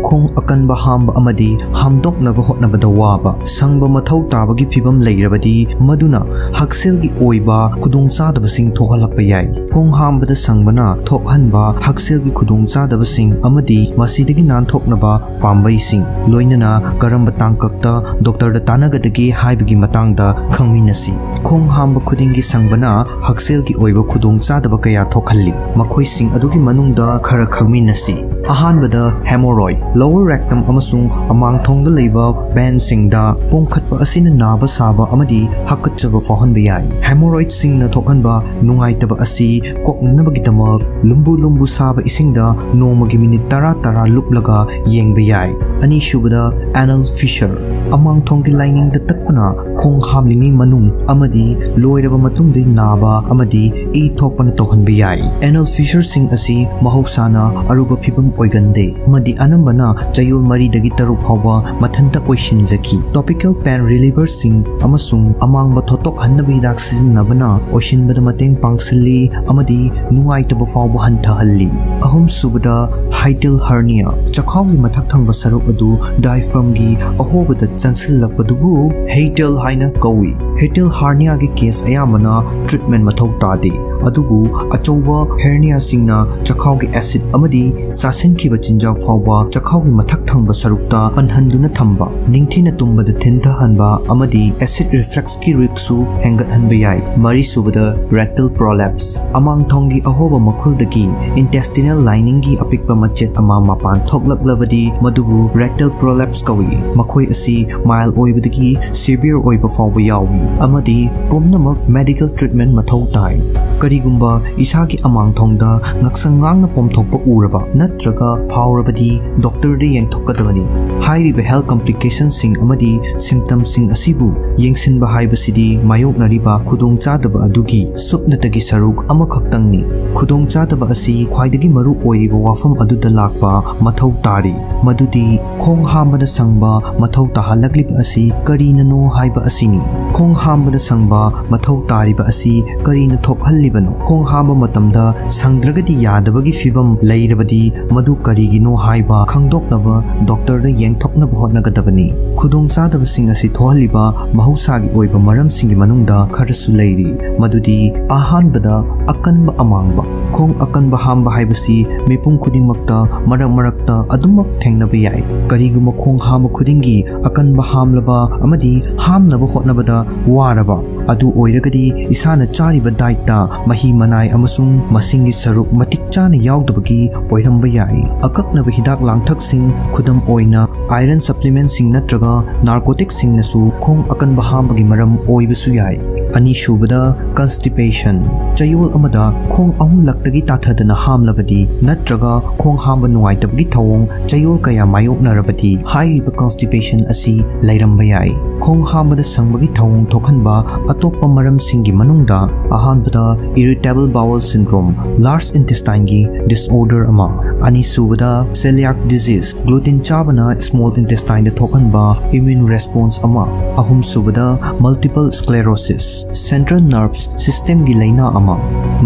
ꯈꯣꯡ ꯑꯀꯟꯕ ꯍꯥꯝꯕ ꯑꯃꯗꯤ ꯍꯥꯝꯗꯣꯛꯅꯕ ꯍꯣꯠꯅꯕꯗ ꯋꯥꯕ, ꯁꯪꯕ ꯃꯊꯧ ꯇꯥꯕꯒꯤ ꯐꯤꯚꯝ ꯂꯩꯔꯕꯗꯤ ꯃꯗꯨꯅ ꯍꯛꯁꯦꯜꯒꯤ ꯑꯣꯏꯕ ꯈꯨꯗꯣꯡꯆꯥꯗꯕꯁꯤꯡ ꯊꯣꯛꯍꯜꯂꯛꯄ ꯌꯥꯏ꯫ ꯈꯣꯡ ꯍꯥꯝꯕꯗ ꯁꯪꯕꯅ ꯊꯣꯛꯍꯟꯕ ꯍꯛꯁꯦꯜꯒꯤ ꯈꯨꯗꯣꯡꯆꯥꯗꯕꯁꯤꯡ ꯑꯃꯗꯤ ꯃꯁꯤꯗꯒꯤ ꯅꯥꯟꯊꯣꯛꯅꯕ ꯄꯥꯝꯕꯩꯁꯤꯡ, ꯂꯣꯏꯅꯅ ꯀꯔꯝꯕ ꯇꯥꯡꯀꯛꯇ ꯗꯣꯛꯇꯔꯗ ꯇꯥꯟꯅꯒꯗꯒꯦ ꯍꯥꯏꯕꯒꯤ ꯃꯇꯥꯡꯗ ꯈꯪꯃꯤꯟꯅꯁꯤ꯫ ꯈꯣꯡ ꯍꯥꯝꯕ ꯈꯨꯗꯤꯡꯒꯤ ꯁꯪꯕꯅ ꯍꯛꯁꯦꯜꯒꯤ ꯑꯣꯏꯕ ꯈꯨꯗꯣꯡꯆꯥꯗꯕ ꯀꯌꯥ ꯊꯣꯛꯍꯜꯂꯤ꯫ ꯃꯈꯣꯏꯁꯤꯡ ꯑꯗꯨꯒꯤ ꯃꯅꯨꯡꯗ ꯈꯔ ꯈꯪꯃꯤꯟꯅꯁꯤ꯫ ꯑꯍꯥꯟꯕꯗ, ꯍꯦꯃꯣꯔꯣꯏꯗ꯫ ꯂꯣꯋꯔ ꯔꯦꯛꯇꯝ ꯑꯃꯁꯨꯡ ꯑꯃꯥꯡꯊꯣꯡꯗ ꯂꯩꯕ ꯕꯦꯟꯁꯤꯡꯗ ꯄꯣꯝꯈꯠꯄ ꯑꯁꯤꯅ ꯅꯥꯕ ꯁꯥꯕ ꯑꯃꯗꯤ ꯍꯥꯀꯠꯆꯕ ꯐꯥꯎꯍꯟꯕ ꯌꯥꯏ꯫ ꯍꯦꯃꯣꯔꯣꯏꯗꯁꯤꯡꯅ ꯊꯣꯛꯍꯟꯕ ꯅꯨꯡꯉꯥꯏꯇꯕ ꯑꯁꯤ ꯀꯣꯛꯅꯅꯕꯒꯤꯗꯃꯛ ꯂꯨꯝꯕꯨ ꯂꯨꯝꯕꯨ ꯁꯥꯕ ꯏꯁꯤꯡꯗ ꯅꯣꯡꯃꯒꯤ ꯃꯤꯅꯤꯠ ꯇꯔꯥ ꯇꯔꯥ ꯂꯨꯞꯂꯒ ꯌꯦꯡꯕ ꯌꯥꯏ꯫ ꯑꯅꯤꯁꯨꯕꯗ, ꯑꯦꯅꯜ ꯐꯤꯁꯔ꯫ ꯑꯃꯥꯡꯊꯣꯡꯒꯤ ꯂꯥꯏꯅꯤꯡꯗ ꯇꯠꯄꯅ ꯈꯣꯡ ꯍꯥꯝꯂꯤꯉꯩ ꯃꯅꯨꯡ ꯑꯃꯗꯤ ꯂꯣꯏꯔꯕ ꯃꯇꯨꯡꯗ ꯅꯥꯕ ꯑꯃꯗꯤ ꯏ ꯊꯣꯛꯄꯅ ꯇꯧꯍꯟꯕ ꯌꯥꯏ꯫ ꯑꯦꯅꯜ ꯐꯤꯁꯔꯁꯤꯡ ꯑꯁꯤ ꯃꯍꯧꯁꯥꯅ ꯑꯔꯨꯕ ꯐꯤꯚꯝ ꯑꯣꯏꯒꯟꯗꯦ ꯑꯃꯗꯤ ꯑꯅꯝꯕꯅ ꯆꯌꯣꯜ ꯃꯔꯤꯗꯒꯤ ꯇꯔꯨꯛ ꯐꯥꯎꯕ ꯃꯊꯟꯇ ꯑꯣꯏꯁꯤꯟꯖꯈꯤ꯫ ꯇꯣꯄꯤꯀꯦꯜ ꯄꯦꯟ ꯔꯤꯂꯤꯚꯔꯁꯤꯡ ꯑꯃꯁꯨꯡ ꯑꯃꯥꯡꯕ ꯊꯣꯠꯇꯣꯛꯍꯟꯅꯕ ꯍꯤꯗꯥꯛ ꯁꯤꯖꯤꯟꯅꯕꯅ ꯑꯣꯏꯁꯤꯟꯕꯗ ꯃꯇꯦꯡ ꯄꯥꯡꯁꯤꯜꯂꯤ ꯑꯃꯗꯤ ꯅꯨꯡꯉꯥꯏꯇꯕ ꯐꯥꯎꯕ ꯍꯟꯊꯍꯜꯂꯤ꯫ ꯑꯍꯨꯝꯁꯨꯕꯗ, ꯍꯥꯏꯇꯦꯜ ꯍꯔꯅꯤꯌꯥ꯫ ꯆꯈꯥꯎꯒꯤ ꯃꯊꯛ ꯊꯪꯕ ꯁꯔꯨꯛ ꯑꯗꯨ ꯗꯥꯏꯐ꯭ꯔꯝꯒꯤ ꯑꯍꯣꯕꯗ ꯆꯪꯁꯤꯜꯂꯛꯄꯗꯨꯕꯨ ꯍꯩꯇꯦꯜ ꯍꯥꯏꯅ ꯀꯧꯏ꯫ ꯍꯩꯇꯦꯜ ꯍꯔꯅꯤꯌꯥꯒꯤ ꯀꯦꯁ ꯑꯌꯥꯝꯕꯅ ꯇ꯭ꯔꯤꯠꯃꯦꯟ ꯃꯊꯧ ꯇꯥꯗꯦ, ꯑꯗꯨꯕꯨ ꯑꯆꯧꯕ ꯍꯔꯅꯤꯌꯥꯁꯤꯡꯅ ꯆꯈꯥꯎꯒꯤ ꯑꯦꯁꯤꯗ ꯑꯃꯗꯤ ꯆꯥꯁꯤꯟꯈꯤꯕ ꯆꯤꯟꯖꯥꯛ ꯐꯥꯎꯕ ꯆꯈꯥꯎꯒꯤ ꯃꯊꯛ ꯊꯪꯕ ꯁꯔꯨꯛꯇ ꯄꯟꯍꯟꯗꯨꯅ ꯊꯝꯕ, ꯅꯤꯡꯊꯤꯅ ꯇꯨꯝꯕꯗ ꯊꯤꯟꯊꯍꯟꯕ ꯑꯃꯗꯤ ꯑꯦꯁꯤꯗ ꯔꯤꯐ꯭ꯂꯛꯁꯀꯤ ꯔꯤꯛꯁꯁꯨ ꯍꯦꯟꯒꯠꯍꯟꯕ ꯌꯥꯏ꯫ ꯃꯔꯤꯁꯨꯕꯗ, ꯔꯦꯛꯇꯜ ꯄ꯭ꯔꯣꯂꯦꯞꯁ꯫ ꯑꯃꯥꯡꯊꯣꯡꯒꯤ ꯑꯍꯣꯕ ꯃꯈꯨꯜꯗꯒꯤ ꯏꯟꯇꯦꯁꯇꯤꯅꯦꯜ ꯂꯥꯏꯅꯤꯡꯒꯤ ꯑꯄꯤꯛꯄ ꯃꯆꯦꯠ ꯑꯃ ꯃꯄꯥꯟ ꯊꯣꯛꯂꯛꯂꯕꯗꯤ ꯃꯗꯨꯕꯨ ꯔꯦꯛꯇꯜ ꯄ꯭ꯔꯣꯂꯦꯞꯁ ꯀꯧꯏ꯫ ꯃꯈꯣꯏ ꯑꯁꯤ ꯃꯥꯏꯜ ꯑꯣꯏꯕꯗꯒꯤ ꯁꯤꯚꯤꯌꯔ ꯑꯣꯏꯕ ꯐꯥꯎꯕ ꯌꯥꯎꯏ꯫ ꯑꯃꯗꯤ ꯄꯨꯝꯅꯃꯛ medical treatment ꯃꯊꯧ ꯇꯥꯏ꯫ ꯀꯔꯤꯒꯨꯝꯕ ꯏꯁꯥꯒꯤ ꯑꯃꯥꯡꯊꯣꯡꯗ ꯉꯛꯁꯪ ꯉꯥꯡꯅ ꯄꯣꯝꯊꯣꯛꯄ ꯎꯔꯕ ꯅꯠꯇ꯭ꯔꯒ ꯐꯥꯎꯔꯕꯗꯤ ꯗꯣꯛꯇꯔꯗ ꯌꯦꯡꯊꯣꯛꯀꯗꯕꯅꯤ꯫ ꯍꯥꯏꯔꯤꯕ health complicationꯁꯤꯡ ꯑꯃꯗꯤ symptomꯁꯤꯡ ꯑꯁꯤꯕꯨ ꯌꯦꯡꯁꯤꯟꯕ ꯍꯥꯏꯕꯁꯤꯗꯤ ꯃꯥꯌꯣꯛꯅꯔꯤꯕ ꯈꯨꯗꯣꯡꯆꯥꯗꯕ ꯑꯗꯨꯒꯤ ꯁꯨꯞꯅꯇꯒꯤ ꯁꯔꯨꯛ ꯑꯃꯈꯛꯇꯪꯅꯤ꯫ ꯈꯨꯗꯣꯡꯆꯥꯗꯕ ꯑꯁꯤ ꯈ꯭ꯋꯥꯏꯗꯒꯤ ꯃꯔꯨ ꯑꯣꯏꯔꯤꯕ ꯋꯥꯐꯝ ꯑꯗꯨꯗ ꯂꯥꯛꯄ ꯃꯊꯧ ꯇꯥꯔꯤ, ꯃꯗꯨꯗꯤ ꯈꯣꯡ ꯍꯥꯝꯕꯗ ꯁꯪꯕ ꯃꯊꯧ ꯇꯥꯍꯜꯂꯛꯂꯤꯕ ꯑꯁꯤ ꯀꯔꯤꯅꯅꯣ ꯍꯥꯏꯕ ꯑꯁꯤꯅꯤ꯫ ꯈꯣꯡ ꯍꯥꯝꯕꯗ ꯁꯪꯕ ꯃꯊꯧ ꯇꯥꯔꯤꯕ ꯑꯁꯤ ꯀꯔꯤꯅ ꯊꯣꯛꯍꯜꯂꯤꯕꯅꯣ? ꯈꯣꯡ ꯍꯥꯝꯕ ꯃꯇꯝꯗ ꯁꯪꯗ꯭ꯔꯒꯗꯤ ꯌꯥꯗꯕꯒꯤ ꯐꯤꯚꯝ ꯂꯩꯔꯕꯗꯤ ꯃꯗꯨ ꯀꯔꯤꯒꯤꯅꯣ ꯍꯥꯏꯕ ꯈꯪꯗꯣꯛꯅꯕ ꯗꯣꯛꯇꯔꯗ ꯌꯦꯡꯊꯣꯛꯅꯕ ꯍꯣꯠꯅꯒꯗꯕꯅꯤ꯫ ꯈꯨꯗꯣꯡꯆꯥꯗꯕꯁꯤꯡ ꯑꯁꯤ ꯊꯣꯛꯍꯜꯂꯤꯕ ꯃꯍꯧꯁꯥꯒꯤ ꯑꯣꯏꯕ ꯃꯔꯝꯁꯤꯡꯒꯤ ꯃꯅꯨꯡꯗ ꯈꯔꯁꯨ ꯂꯩꯔꯤ, ꯃꯗꯨꯗꯤ ꯑꯍꯥꯟꯕꯗ ꯑꯀꯟꯕ ꯑꯃꯥꯡꯕ꯫ ꯈꯣꯡ ꯑꯀꯟꯕ ꯍꯥꯝꯕ ꯍꯥꯏꯕꯁꯤ ꯃꯤꯄꯨꯝ ꯈꯨꯗꯤꯡꯃꯛꯇ ꯃꯔꯛ ꯃꯔꯛꯇ ꯑꯗꯨꯃꯛ ꯊꯦꯡꯅꯕ ꯌꯥꯏ꯫ ꯀꯔꯤꯒꯨꯝꯕ ꯈꯣꯡ ꯍꯥꯝꯕ ꯈꯨꯗꯤꯡꯒꯤ ꯑꯀꯟꯕ ꯍꯥꯝꯂꯕ ꯑꯃꯗꯤ ꯍꯥꯝꯅꯕ ꯍꯣꯠꯅꯕꯗ ꯋꯥꯔꯕ ꯑꯗꯨ ꯑꯣꯏꯔꯒꯗꯤ ꯏꯁꯥꯅ ꯆꯥꯔꯤꯕ dietꯇ ꯃꯍꯤ ꯃꯅꯥꯏ ꯑꯃꯁꯨꯡ ꯃꯁꯤꯡꯒꯤ ꯁꯔꯨꯛ ꯃꯇꯤꯛ ꯆꯥꯅ ꯌꯥꯎꯗꯕꯒꯤ ꯑꯣꯏꯔꯝꯕ ꯌꯥꯏ꯫ ꯑꯀꯛꯅꯕ ꯍꯤꯗꯥꯛ ꯂꯥꯡꯊꯛꯁꯤꯡ, ꯈꯨꯗꯝ ꯑꯣꯏꯅ iron supplementꯁꯤꯡ ꯅꯠꯇ꯭ꯔꯒ narcoticꯁꯤꯡꯅꯁꯨ ꯈꯣꯡ ꯑꯀꯟꯕ ꯍꯥꯝꯕꯒꯤ ꯃꯔꯝ ꯑꯣꯏꯕꯁꯨ ꯌꯥꯏ꯫ ꯑꯅꯤꯁꯨꯕꯗ, constipation꯫ ꯆꯌꯣꯜ ꯑꯃꯗ ꯈꯣꯡ ꯑꯍꯨꯝꯂꯛꯇꯒꯤ ꯇꯥꯊꯗꯅ ꯍꯥꯝꯂꯕꯗꯤ ꯅꯠꯇ꯭ꯔꯒ ꯈꯣꯡ ꯍꯥꯝꯕ ꯅꯨꯡꯉꯥꯏꯇꯕꯒꯤ ꯊꯧꯑꯣꯡ ꯆꯌꯣꯜ ꯀꯌꯥ ꯃꯥꯌꯣꯛꯅꯔꯕꯗꯤ ꯍꯥꯏꯔꯤꯕ constipation ꯑꯁꯤ ꯂꯩꯔꯝꯕ ꯌꯥꯏ꯫ ꯈꯣꯡ ꯍꯥꯝꯕꯗ ꯁꯪꯕꯒꯤ ꯊꯧꯑꯣꯡ ꯊꯣꯛꯍꯟꯕ ꯑꯇꯣꯞꯄ ꯃꯔꯝꯁꯤꯡꯒꯤ ꯃꯅꯨꯡꯗ ꯑꯍꯥꯟꯕꯗ irritable bowel syndrome, large intestineꯒꯤ disorder ꯑꯃ, ꯑꯅꯤꯁꯨꯕꯗ celiac disease, gluten ꯆꯥꯕꯅ small intestineꯗ ꯊꯣꯛꯍꯟꯕ immune response ꯑꯃ, ꯑꯍꯨꯝꯁꯨꯕꯗ multiple sclerosis, central nervous systemꯒꯤ ꯂꯩꯅꯥ ꯑꯃ,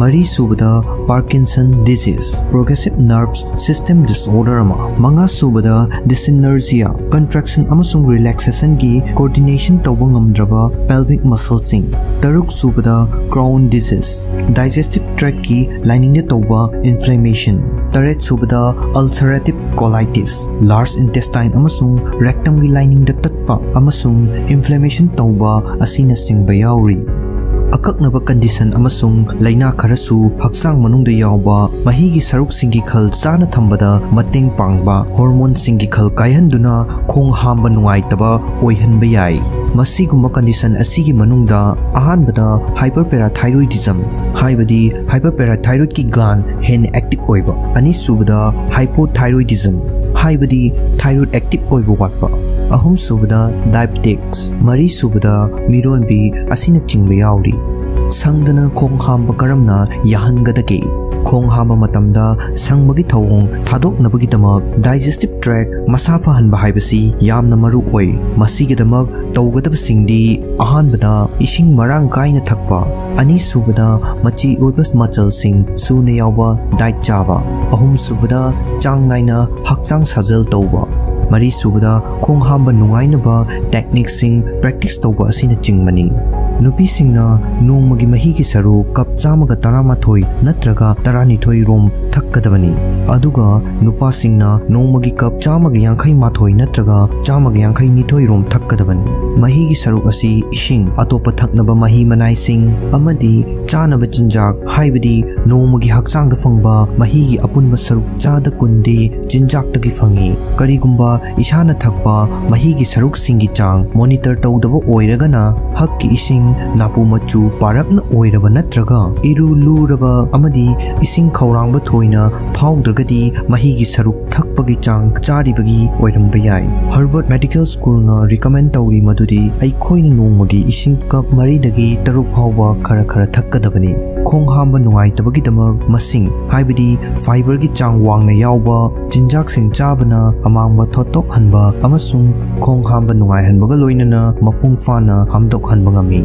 ꯃꯔꯤꯁꯨꯕꯗ Parkinson disease, progressive nervous system disorder ꯑꯃ, ꯃꯉꯥꯁꯨꯕꯗ dyssynergia, contraction ꯑꯃꯁꯨꯡ relaxationꯒꯤ coordination ꯇꯧꯕ ꯉꯝꯗ꯭ꯔꯕ pelvic muscleꯁꯤꯡ, ꯇꯔꯨꯛꯁꯨꯕꯗ Crohn disease, digestive tractꯀꯤ liningꯗ ꯇꯧꯕ inflammation, ꯇꯔꯦꯠꯁꯨꯕꯗ ulcerative colitis, large intestine ꯑꯃꯁꯨꯡ rectumꯒꯤ liningꯗ ꯇꯠꯄ ꯑꯃꯁꯨꯡ inflammation ꯇꯧꯕ ꯑꯁꯤꯅꯆꯤꯡꯕ ꯌꯥꯎꯔꯤ꯫ ꯑꯀꯛꯅꯕ ꯀꯟꯗꯤꯁꯟ ꯑꯃꯁꯨꯡ ꯂꯥꯏꯅꯥ ꯈꯔꯁꯨ ꯍꯛꯆꯥꯡ ꯃꯅꯨꯡꯗ ꯌꯥꯎꯕ ꯃꯍꯤꯒꯤ ꯁꯔꯨꯛꯁꯤꯡꯒꯤ ꯈꯜ ꯆꯥꯅ ꯊꯝꯕꯗ ꯃꯇꯦꯡ ꯄꯥꯡꯕ ꯍꯣꯔꯃꯣꯟꯁꯤꯡꯒꯤ ꯈꯜ ꯀꯥꯏꯍꯟꯗꯨꯅ ꯈꯣꯡ ꯍꯥꯝꯕ ꯅꯨꯡꯉꯥꯏꯇꯕ ꯑꯣꯏꯍꯟꯕ ꯌꯥꯏ꯫ ꯃꯁꯤꯒꯨꯝꯕ ꯀꯟꯗꯤꯁꯟ ꯑꯁꯤꯒꯤ ꯃꯅꯨꯡꯗ ꯑꯍꯥꯟꯕꯗ hyperparathyroidism, ꯍꯥꯏꯕꯗꯤ ꯍꯥꯏꯄꯔꯄꯦꯔꯥꯊꯥꯏꯔꯣꯏꯗꯀꯤ ꯒ꯭ꯂꯥꯟ ꯍꯦꯟꯅ ꯑꯦꯛꯇꯤꯚ ꯑꯣꯏꯕ, ꯑꯅꯤꯁꯨꯕꯗ hypothyroidism, ꯍꯥꯏꯕꯗꯤ ꯊꯥꯏꯔꯣꯏꯗ ꯑꯦꯛꯇꯤꯚ ꯑꯣꯏꯕ ꯋꯥꯠꯄ, ꯑꯍꯨꯝꯁꯨꯕꯗ diabetics, ꯃꯔꯤꯁꯨꯕꯗ ꯃꯤꯔꯣꯟꯕꯤ ꯑꯁꯤꯅꯆꯤꯡꯕ ꯌꯥꯎꯔꯤ꯫ ꯁꯪꯗꯅ ꯈꯣꯡ ꯍꯥꯝꯕ ꯀꯔꯝꯅ ꯌꯥꯍꯟꯒꯗꯒꯦ? ꯈꯣꯡ ꯍꯥꯝꯕ ꯃꯇꯝꯗ ꯁꯪꯕꯒꯤ ꯊꯧꯑꯣꯡ ꯊꯥꯗꯣꯛꯅꯕꯒꯤꯗꯃꯛ digestive tract ꯃꯁꯥ ꯐꯍꯟꯕ ꯍꯥꯏꯕꯁꯤ ꯌꯥꯝꯅ ꯃꯔꯨ ꯑꯣꯏ꯫ ꯃꯁꯤꯒꯤꯗꯃꯛ ꯇꯧꯒꯗꯕꯁꯤꯡꯗꯤ: ꯑꯍꯥꯟꯕꯗ, ꯏꯁꯤꯡ ꯃꯔꯥꯡ ꯀꯥꯏꯅ ꯊꯛꯄ, ꯑꯅꯤꯁꯨꯕꯗ, ꯃꯆꯤ ꯑꯣꯏꯕ ꯃꯆꯜꯁꯤꯡ ꯁꯨꯅ ꯌꯥꯎꯕ ꯗꯥꯏꯠ ꯆꯥꯕ, ꯑꯍꯨꯝꯁꯨꯕꯗ, ꯆꯥꯡ ꯅꯥꯏꯅ ꯍꯛꯆꯥꯡ ꯁꯥꯖꯦꯜ ꯇꯧꯕ, ꯃꯔꯤꯁꯨꯕꯗ, ꯈꯣꯡ ꯍꯥꯝꯕ ꯅꯨꯡꯉꯥꯏꯅꯕ ꯇꯦꯛꯅꯤꯛꯁꯤꯡ ꯄ꯭ꯔꯦꯛꯇꯤꯁ ꯇꯧꯕ ꯑꯁꯤꯅꯆꯤꯡꯕꯅꯤ꯫ ꯅꯨꯄꯤꯁꯤꯡꯅ ꯅꯣꯡꯃꯒꯤ ꯃꯍꯤꯒꯤ ꯁꯔꯨꯛ ꯀꯞ ꯆꯥꯝꯃꯒ ꯇꯔꯥꯃꯥꯊꯣꯏ ꯅꯠꯇ꯭ꯔꯒ ꯇꯔꯥꯅꯤꯊꯣꯏ ꯔꯣꯝ ꯊꯛꯀꯗꯕꯅꯤ, ꯑꯗꯨꯒ ꯅꯨꯄꯥꯁꯤꯡꯅ ꯅꯣꯡꯃꯒꯤ ꯀꯞ ꯆꯥꯝꯃꯒ ꯌꯥꯡꯈꯩ ꯃꯥꯊꯣꯏ ꯅꯠꯇ꯭ꯔꯒ ꯆꯥꯝꯃꯒ ꯌꯥꯡꯈꯩ ꯅꯤꯊꯣꯏ ꯔꯣꯝ ꯊꯛꯀꯗꯕꯅꯤ꯫ ꯃꯍꯤꯒꯤ ꯁꯔꯨꯛ ꯑꯁꯤ ꯏꯁꯤꯡ, ꯑꯇꯣꯞꯄ ꯊꯛꯅꯕ ꯃꯍꯤ ꯃꯅꯥꯏꯁꯤꯡ ꯑꯃꯗꯤ ꯆꯥꯅꯕ ꯆꯤꯟꯖꯥꯛ, ꯍꯥꯏꯕꯗꯤ ꯅꯣꯡꯃꯒꯤ ꯍꯛꯆꯥꯡꯗ ꯐꯪꯕ ꯃꯍꯤꯒꯤ ꯑꯄꯨꯟꯕ ꯁꯔꯨꯛ ꯆꯥꯗ ꯀꯨꯟꯗꯤ ꯆꯤꯟꯖꯥꯛꯇꯒꯤ ꯐꯪꯏ꯫ ꯀꯔꯤꯒꯨꯝꯕ ꯏꯁꯥꯅ ꯊꯛꯄ ꯃꯍꯤꯒꯤ ꯁꯔꯨꯛꯁꯤꯡꯒꯤ ꯆꯥꯡ ꯃꯣꯅꯤꯇꯔ ꯇꯧꯗꯕ ꯑꯣꯏꯔꯒꯅ, ꯍꯛꯀꯤ ꯏꯁꯤꯡ ꯅꯥꯄꯨ ꯃꯆꯨ ꯄꯥꯔꯞꯅ ꯑꯣꯏꯔꯕ ꯅꯠꯇ꯭ꯔꯒ ꯏꯔꯨ ꯂꯨꯔꯕ ꯑꯃꯗꯤ ꯏꯁꯤꯡ ꯈꯧꯔꯥꯡꯕ ꯊꯣꯏꯅ ꯐꯥꯎꯗ꯭ꯔꯒꯗꯤ, ꯃꯍꯤꯒꯤ ꯁꯔꯨꯛ ꯊꯛꯄꯒꯤ ꯆꯥꯡ ꯆꯥꯔꯤꯕꯒꯤ ꯑꯣꯏꯔꯝꯕ ꯌꯥꯏ꯫ ꯍꯔꯕꯔꯠ ꯃꯦꯗꯤꯀꯦꯜ ꯁ꯭ꯀꯨꯜꯅ ꯔꯤꯀꯃꯦꯟ ꯇꯧꯔꯤ ꯃꯗꯨꯗꯤ ꯑꯩꯈꯣꯏꯅ ꯅꯣꯡꯃꯒꯤ ꯏꯁꯤꯡ ꯀꯞ ꯃꯔꯤꯗꯒꯤ ꯇꯔꯨꯛ ꯐꯥꯎꯕ ꯈꯔ ꯈꯔ ꯊꯛꯀꯗꯕꯅꯤ꯫ ꯈꯣꯡ ꯍꯥꯝꯕ ꯅꯨꯡꯉꯥꯏꯇꯕꯒꯤꯗꯃꯛ ꯃꯁꯤꯡ, ꯍꯥꯏꯕꯗꯤ ꯐꯥꯏꯕꯔꯒꯤ ꯆꯥꯡ ꯋꯥꯡꯅ ꯌꯥꯎꯕ ꯆꯤꯟꯖꯥꯛꯁꯤꯡ ꯆꯥꯕꯅ ꯑꯃꯥꯡꯕ ꯊꯣꯠꯇꯣꯛꯍꯟꯕ ꯑꯃꯁꯨꯡ ꯈꯣꯡ ꯍꯥꯝꯕ ꯅꯨꯡꯉꯥꯏꯍꯟꯕꯒ ꯂꯣꯏꯅꯅ ꯃꯄꯨꯡ ꯐꯥꯅ ꯍꯥꯝꯗꯣꯛꯍꯟꯕ ꯉꯝꯃꯤ꯫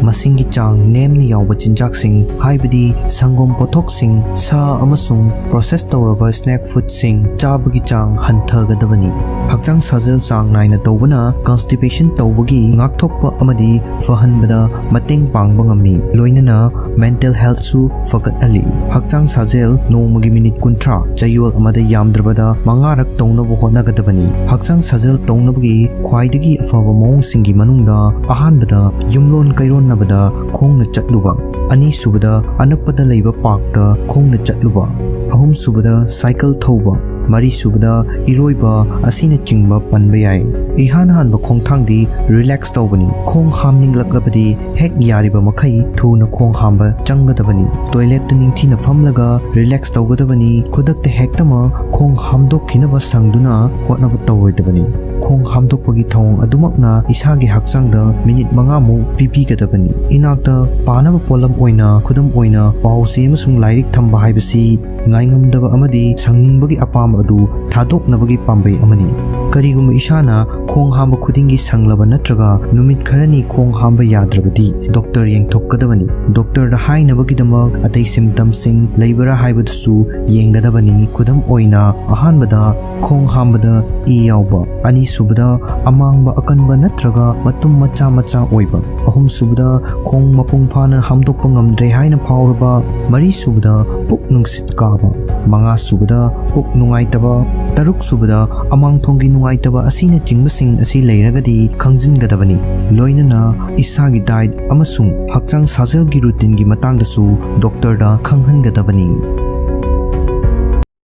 ꯃꯁꯤꯡꯒꯤ ꯆꯥꯡ ꯅꯦꯝꯅ ꯌꯥꯎꯕ ꯆꯤꯟꯖꯥꯛꯁꯤꯡ, ꯍꯥꯏꯕꯗꯤ ꯁꯪꯒꯣꯝ ꯄꯣꯠꯊꯣꯛꯁꯤꯡ, ꯁꯥ ꯑꯃꯁꯨꯡ ꯄ꯭ꯔꯣꯁꯦꯁ ꯇꯧꯔꯕ ꯁ꯭ꯅꯦꯛ ꯐꯨꯗꯁꯤꯡ ꯆꯥꯕꯒꯤ ꯆꯥꯡ ꯍꯟꯊꯒꯗꯕꯅꯤ꯫ ꯍꯛꯆꯥꯡ ꯁꯥꯖꯦꯜ ꯆꯥꯡ ꯅꯥꯏꯅ ꯇꯧꯕꯅ ꯀꯟꯁꯇꯤꯄꯦꯁꯟ ꯇꯧꯕꯒꯤ ꯉꯥꯛꯊꯣꯛꯄ ꯑꯃꯗꯤ ꯐꯍꯟꯕꯗ ꯃꯇꯦꯡ ꯄꯥꯡꯕ ꯉꯝꯃꯤ, ꯂꯣꯏꯅꯅ ꯃꯦꯟꯇꯦꯜ ꯍꯦꯜꯊꯁꯨ ꯐꯒꯠꯍꯜꯂꯤ꯫ ꯍꯛꯆꯥꯡ ꯁꯥꯖꯦꯜ ꯅꯣꯡꯃꯒꯤ ꯃꯤꯅꯤꯠ ꯀꯨꯟꯊ꯭ꯔꯥ, ꯆꯌꯣꯜ ꯑꯃꯗ ꯌꯥꯝꯗ꯭ꯔꯕꯗ ꯃꯉꯥꯔꯛ ꯇꯧꯅꯕ ꯍꯣꯠꯅꯒꯗꯕꯅꯤ꯫ ꯍꯛꯆꯥꯡ ꯁꯥꯖꯦꯜ ꯇꯧꯅꯕꯒꯤ ꯈ꯭ꯋꯥꯏꯗꯒꯤ ꯑꯐꯕ ꯃꯑꯣꯡꯁꯤꯡꯒꯤ ꯃꯅꯨꯡꯗ ꯑꯍꯥꯟꯕꯗ ꯌꯨꯝꯂꯣꯟ ꯀꯩꯔꯣꯟꯅ ꯗ ꯈꯣꯡꯅ ꯆꯠꯂꯨꯕ, ꯑꯅꯤꯁꯨꯕꯗ ꯑꯅꯛꯄꯗ ꯂꯩꯕ ꯄꯥꯔꯛꯇ ꯈꯣꯡꯅ ꯆꯠꯂꯨꯕ, ꯑꯍꯨꯝꯁꯨꯕꯗ ꯁꯥꯏꯀꯜ ꯊꯧꯕ, ꯃꯔꯤꯁꯨꯕꯗ ꯏꯔꯣꯏꯕ ꯑꯁꯤꯅꯆꯤꯡꯕ ꯄꯟꯕ ꯌꯥꯏ꯫ ꯏꯍꯥꯟ ꯍꯥꯟꯕ ꯈꯣꯡꯊꯥꯡꯗꯤ ꯔꯤꯂꯦꯛꯁ ꯇꯧꯕꯅꯤ꯫ ꯈꯣꯡ ꯍꯥꯝꯅꯤꯡꯂꯛꯂꯕꯗꯤ ꯍꯦꯛ ꯌꯥꯔꯤꯕ ꯃꯈꯩ ꯊꯨꯅ ꯈꯣꯡ ꯍꯥꯝꯕ ꯆꯪꯒꯗꯕꯅꯤ꯫ ꯇꯣꯏꯂꯦꯠꯇ ꯅꯤꯡꯊꯤꯅ ꯐꯝꯂꯒ ꯔꯤꯂꯦꯛꯁ ꯇꯧꯒꯗꯕꯅꯤ꯫ ꯈꯨꯗꯛꯇ ꯍꯦꯛꯇꯃꯛ ꯈꯣꯡ ꯍꯥꯝꯗꯣꯛꯈꯤꯅꯕ ꯁꯪꯗꯨꯅ ꯍꯣꯠꯅꯕ ꯇꯧꯔꯣꯏꯗꯕꯅꯤ꯫ ꯈꯣꯡ ꯍꯥꯝꯗꯣꯛꯄꯒꯤ ꯊꯧꯑꯣꯡ ꯑꯗꯨꯃꯛꯅ ꯏꯁꯥꯒꯤ ꯍꯛꯆꯥꯡꯗ ꯃꯤꯅꯤꯠ ꯃꯉꯥꯃꯨꯛ ꯄꯤꯕꯤꯒꯗꯕꯅꯤ꯫ ꯏꯅꯥꯛꯇ ꯄꯥꯅꯕ ꯄꯣꯠꯂꯝ ꯑꯣꯏꯅ, ꯈꯨꯗꯝ ꯑꯣꯏꯅ, ꯄꯥꯎ ꯆꯦ ꯑꯃꯁꯨꯡ ꯂꯥꯏꯔꯤꯛ ꯊꯝꯕ ꯍꯥꯏꯕꯁꯤ ꯉꯥꯏꯉꯝꯗꯕ ꯑꯃꯗꯤ ꯁꯪꯅꯤꯡꯕꯒꯤ ꯑꯄꯥꯝꯕ ꯑꯗꯨ ꯊꯥꯗꯣꯛꯅꯕꯒꯤ ꯄꯥꯝꯕꯩ ꯑꯃꯅꯤ꯫ ꯀꯔꯤꯒꯨꯝꯕ ꯏꯁꯥꯅ ꯈꯣꯡ ꯍꯥꯝꯕ ꯈꯨꯗꯤꯡꯒꯤ ꯁꯪꯂꯕ ꯅꯠꯇ꯭ꯔꯒ ꯅꯨꯃꯤꯠ ꯈꯔꯅꯤ ꯈꯣꯡ ꯍꯥꯝꯕ ꯌꯥꯗ꯭ꯔꯕꯗꯤ ꯗꯣꯛꯇꯔ ꯌꯦꯡꯊꯣꯛꯀꯗꯕꯅꯤ꯫ ꯗꯣꯛꯇꯔꯗ ꯍꯥꯏꯅꯕꯒꯤꯗꯃꯛ ꯑꯇꯩ ꯁꯤꯝꯇꯝꯁꯤꯡ ꯂꯩꯕ꯭ꯔꯥ ꯍꯥꯏꯕꯗꯨꯁꯨ ꯌꯦꯡꯒꯗꯕꯅꯤ꯫ ꯈꯨꯗꯝ ꯑꯣꯏꯅ, ꯑꯍꯥꯟꯕꯗ ꯈꯣꯡ ꯍꯥꯝꯕꯗ ꯏ ꯌꯥꯎꯕ, ꯑꯅꯤꯁꯨꯕꯗ ꯑꯃꯥꯡꯕ ꯑꯀꯟꯕ ꯅꯠꯇ꯭ꯔꯒ ꯃꯇꯨꯝ ꯃꯆꯥ ꯃꯆꯥ ꯑꯣꯏꯕ, ꯑꯍꯨꯝꯁꯨꯕꯗ ꯈꯣꯡ ꯃꯄꯨꯡ ꯐꯥꯅ ꯍꯥꯝꯗꯣꯛꯄ ꯉꯝꯗ꯭ꯔꯦ ꯍꯥꯏꯅ ꯐꯥꯎꯔꯕ, ꯃꯔꯤꯁꯨꯕꯗ ꯄꯨꯛ ꯅꯨꯡꯁꯤꯠ ꯀꯥꯕ, ꯃꯉꯥꯁꯨꯕꯗ ꯄꯨꯛ ꯅꯨꯡꯉꯥꯏꯇꯕ, ꯇꯔꯨꯛꯁꯨꯕꯗ ꯑꯃꯥꯡꯊꯣꯡꯒꯤ ꯅꯨꯡꯉꯥꯏꯇꯕ ꯑꯁꯤꯅꯆꯤꯡꯕꯁꯤꯡ ꯑꯁꯤ ꯂꯩꯔꯒꯗꯤ ꯈꯪꯖꯤꯟꯒꯗꯕꯅꯤ꯫ ꯂꯣꯏꯅꯅ ꯏꯁꯥꯒꯤ ꯗꯥꯏꯠ ꯑꯃꯁꯨꯡ ꯍꯛꯆꯥꯡ ꯁꯥꯖꯦꯜꯒꯤ ꯔꯨꯇꯤꯟꯒꯤ ꯃꯇꯥꯡꯗꯁꯨ ꯗꯣꯛꯇꯔꯗ ꯈꯪꯍꯟꯒꯗꯕꯅꯤ꯫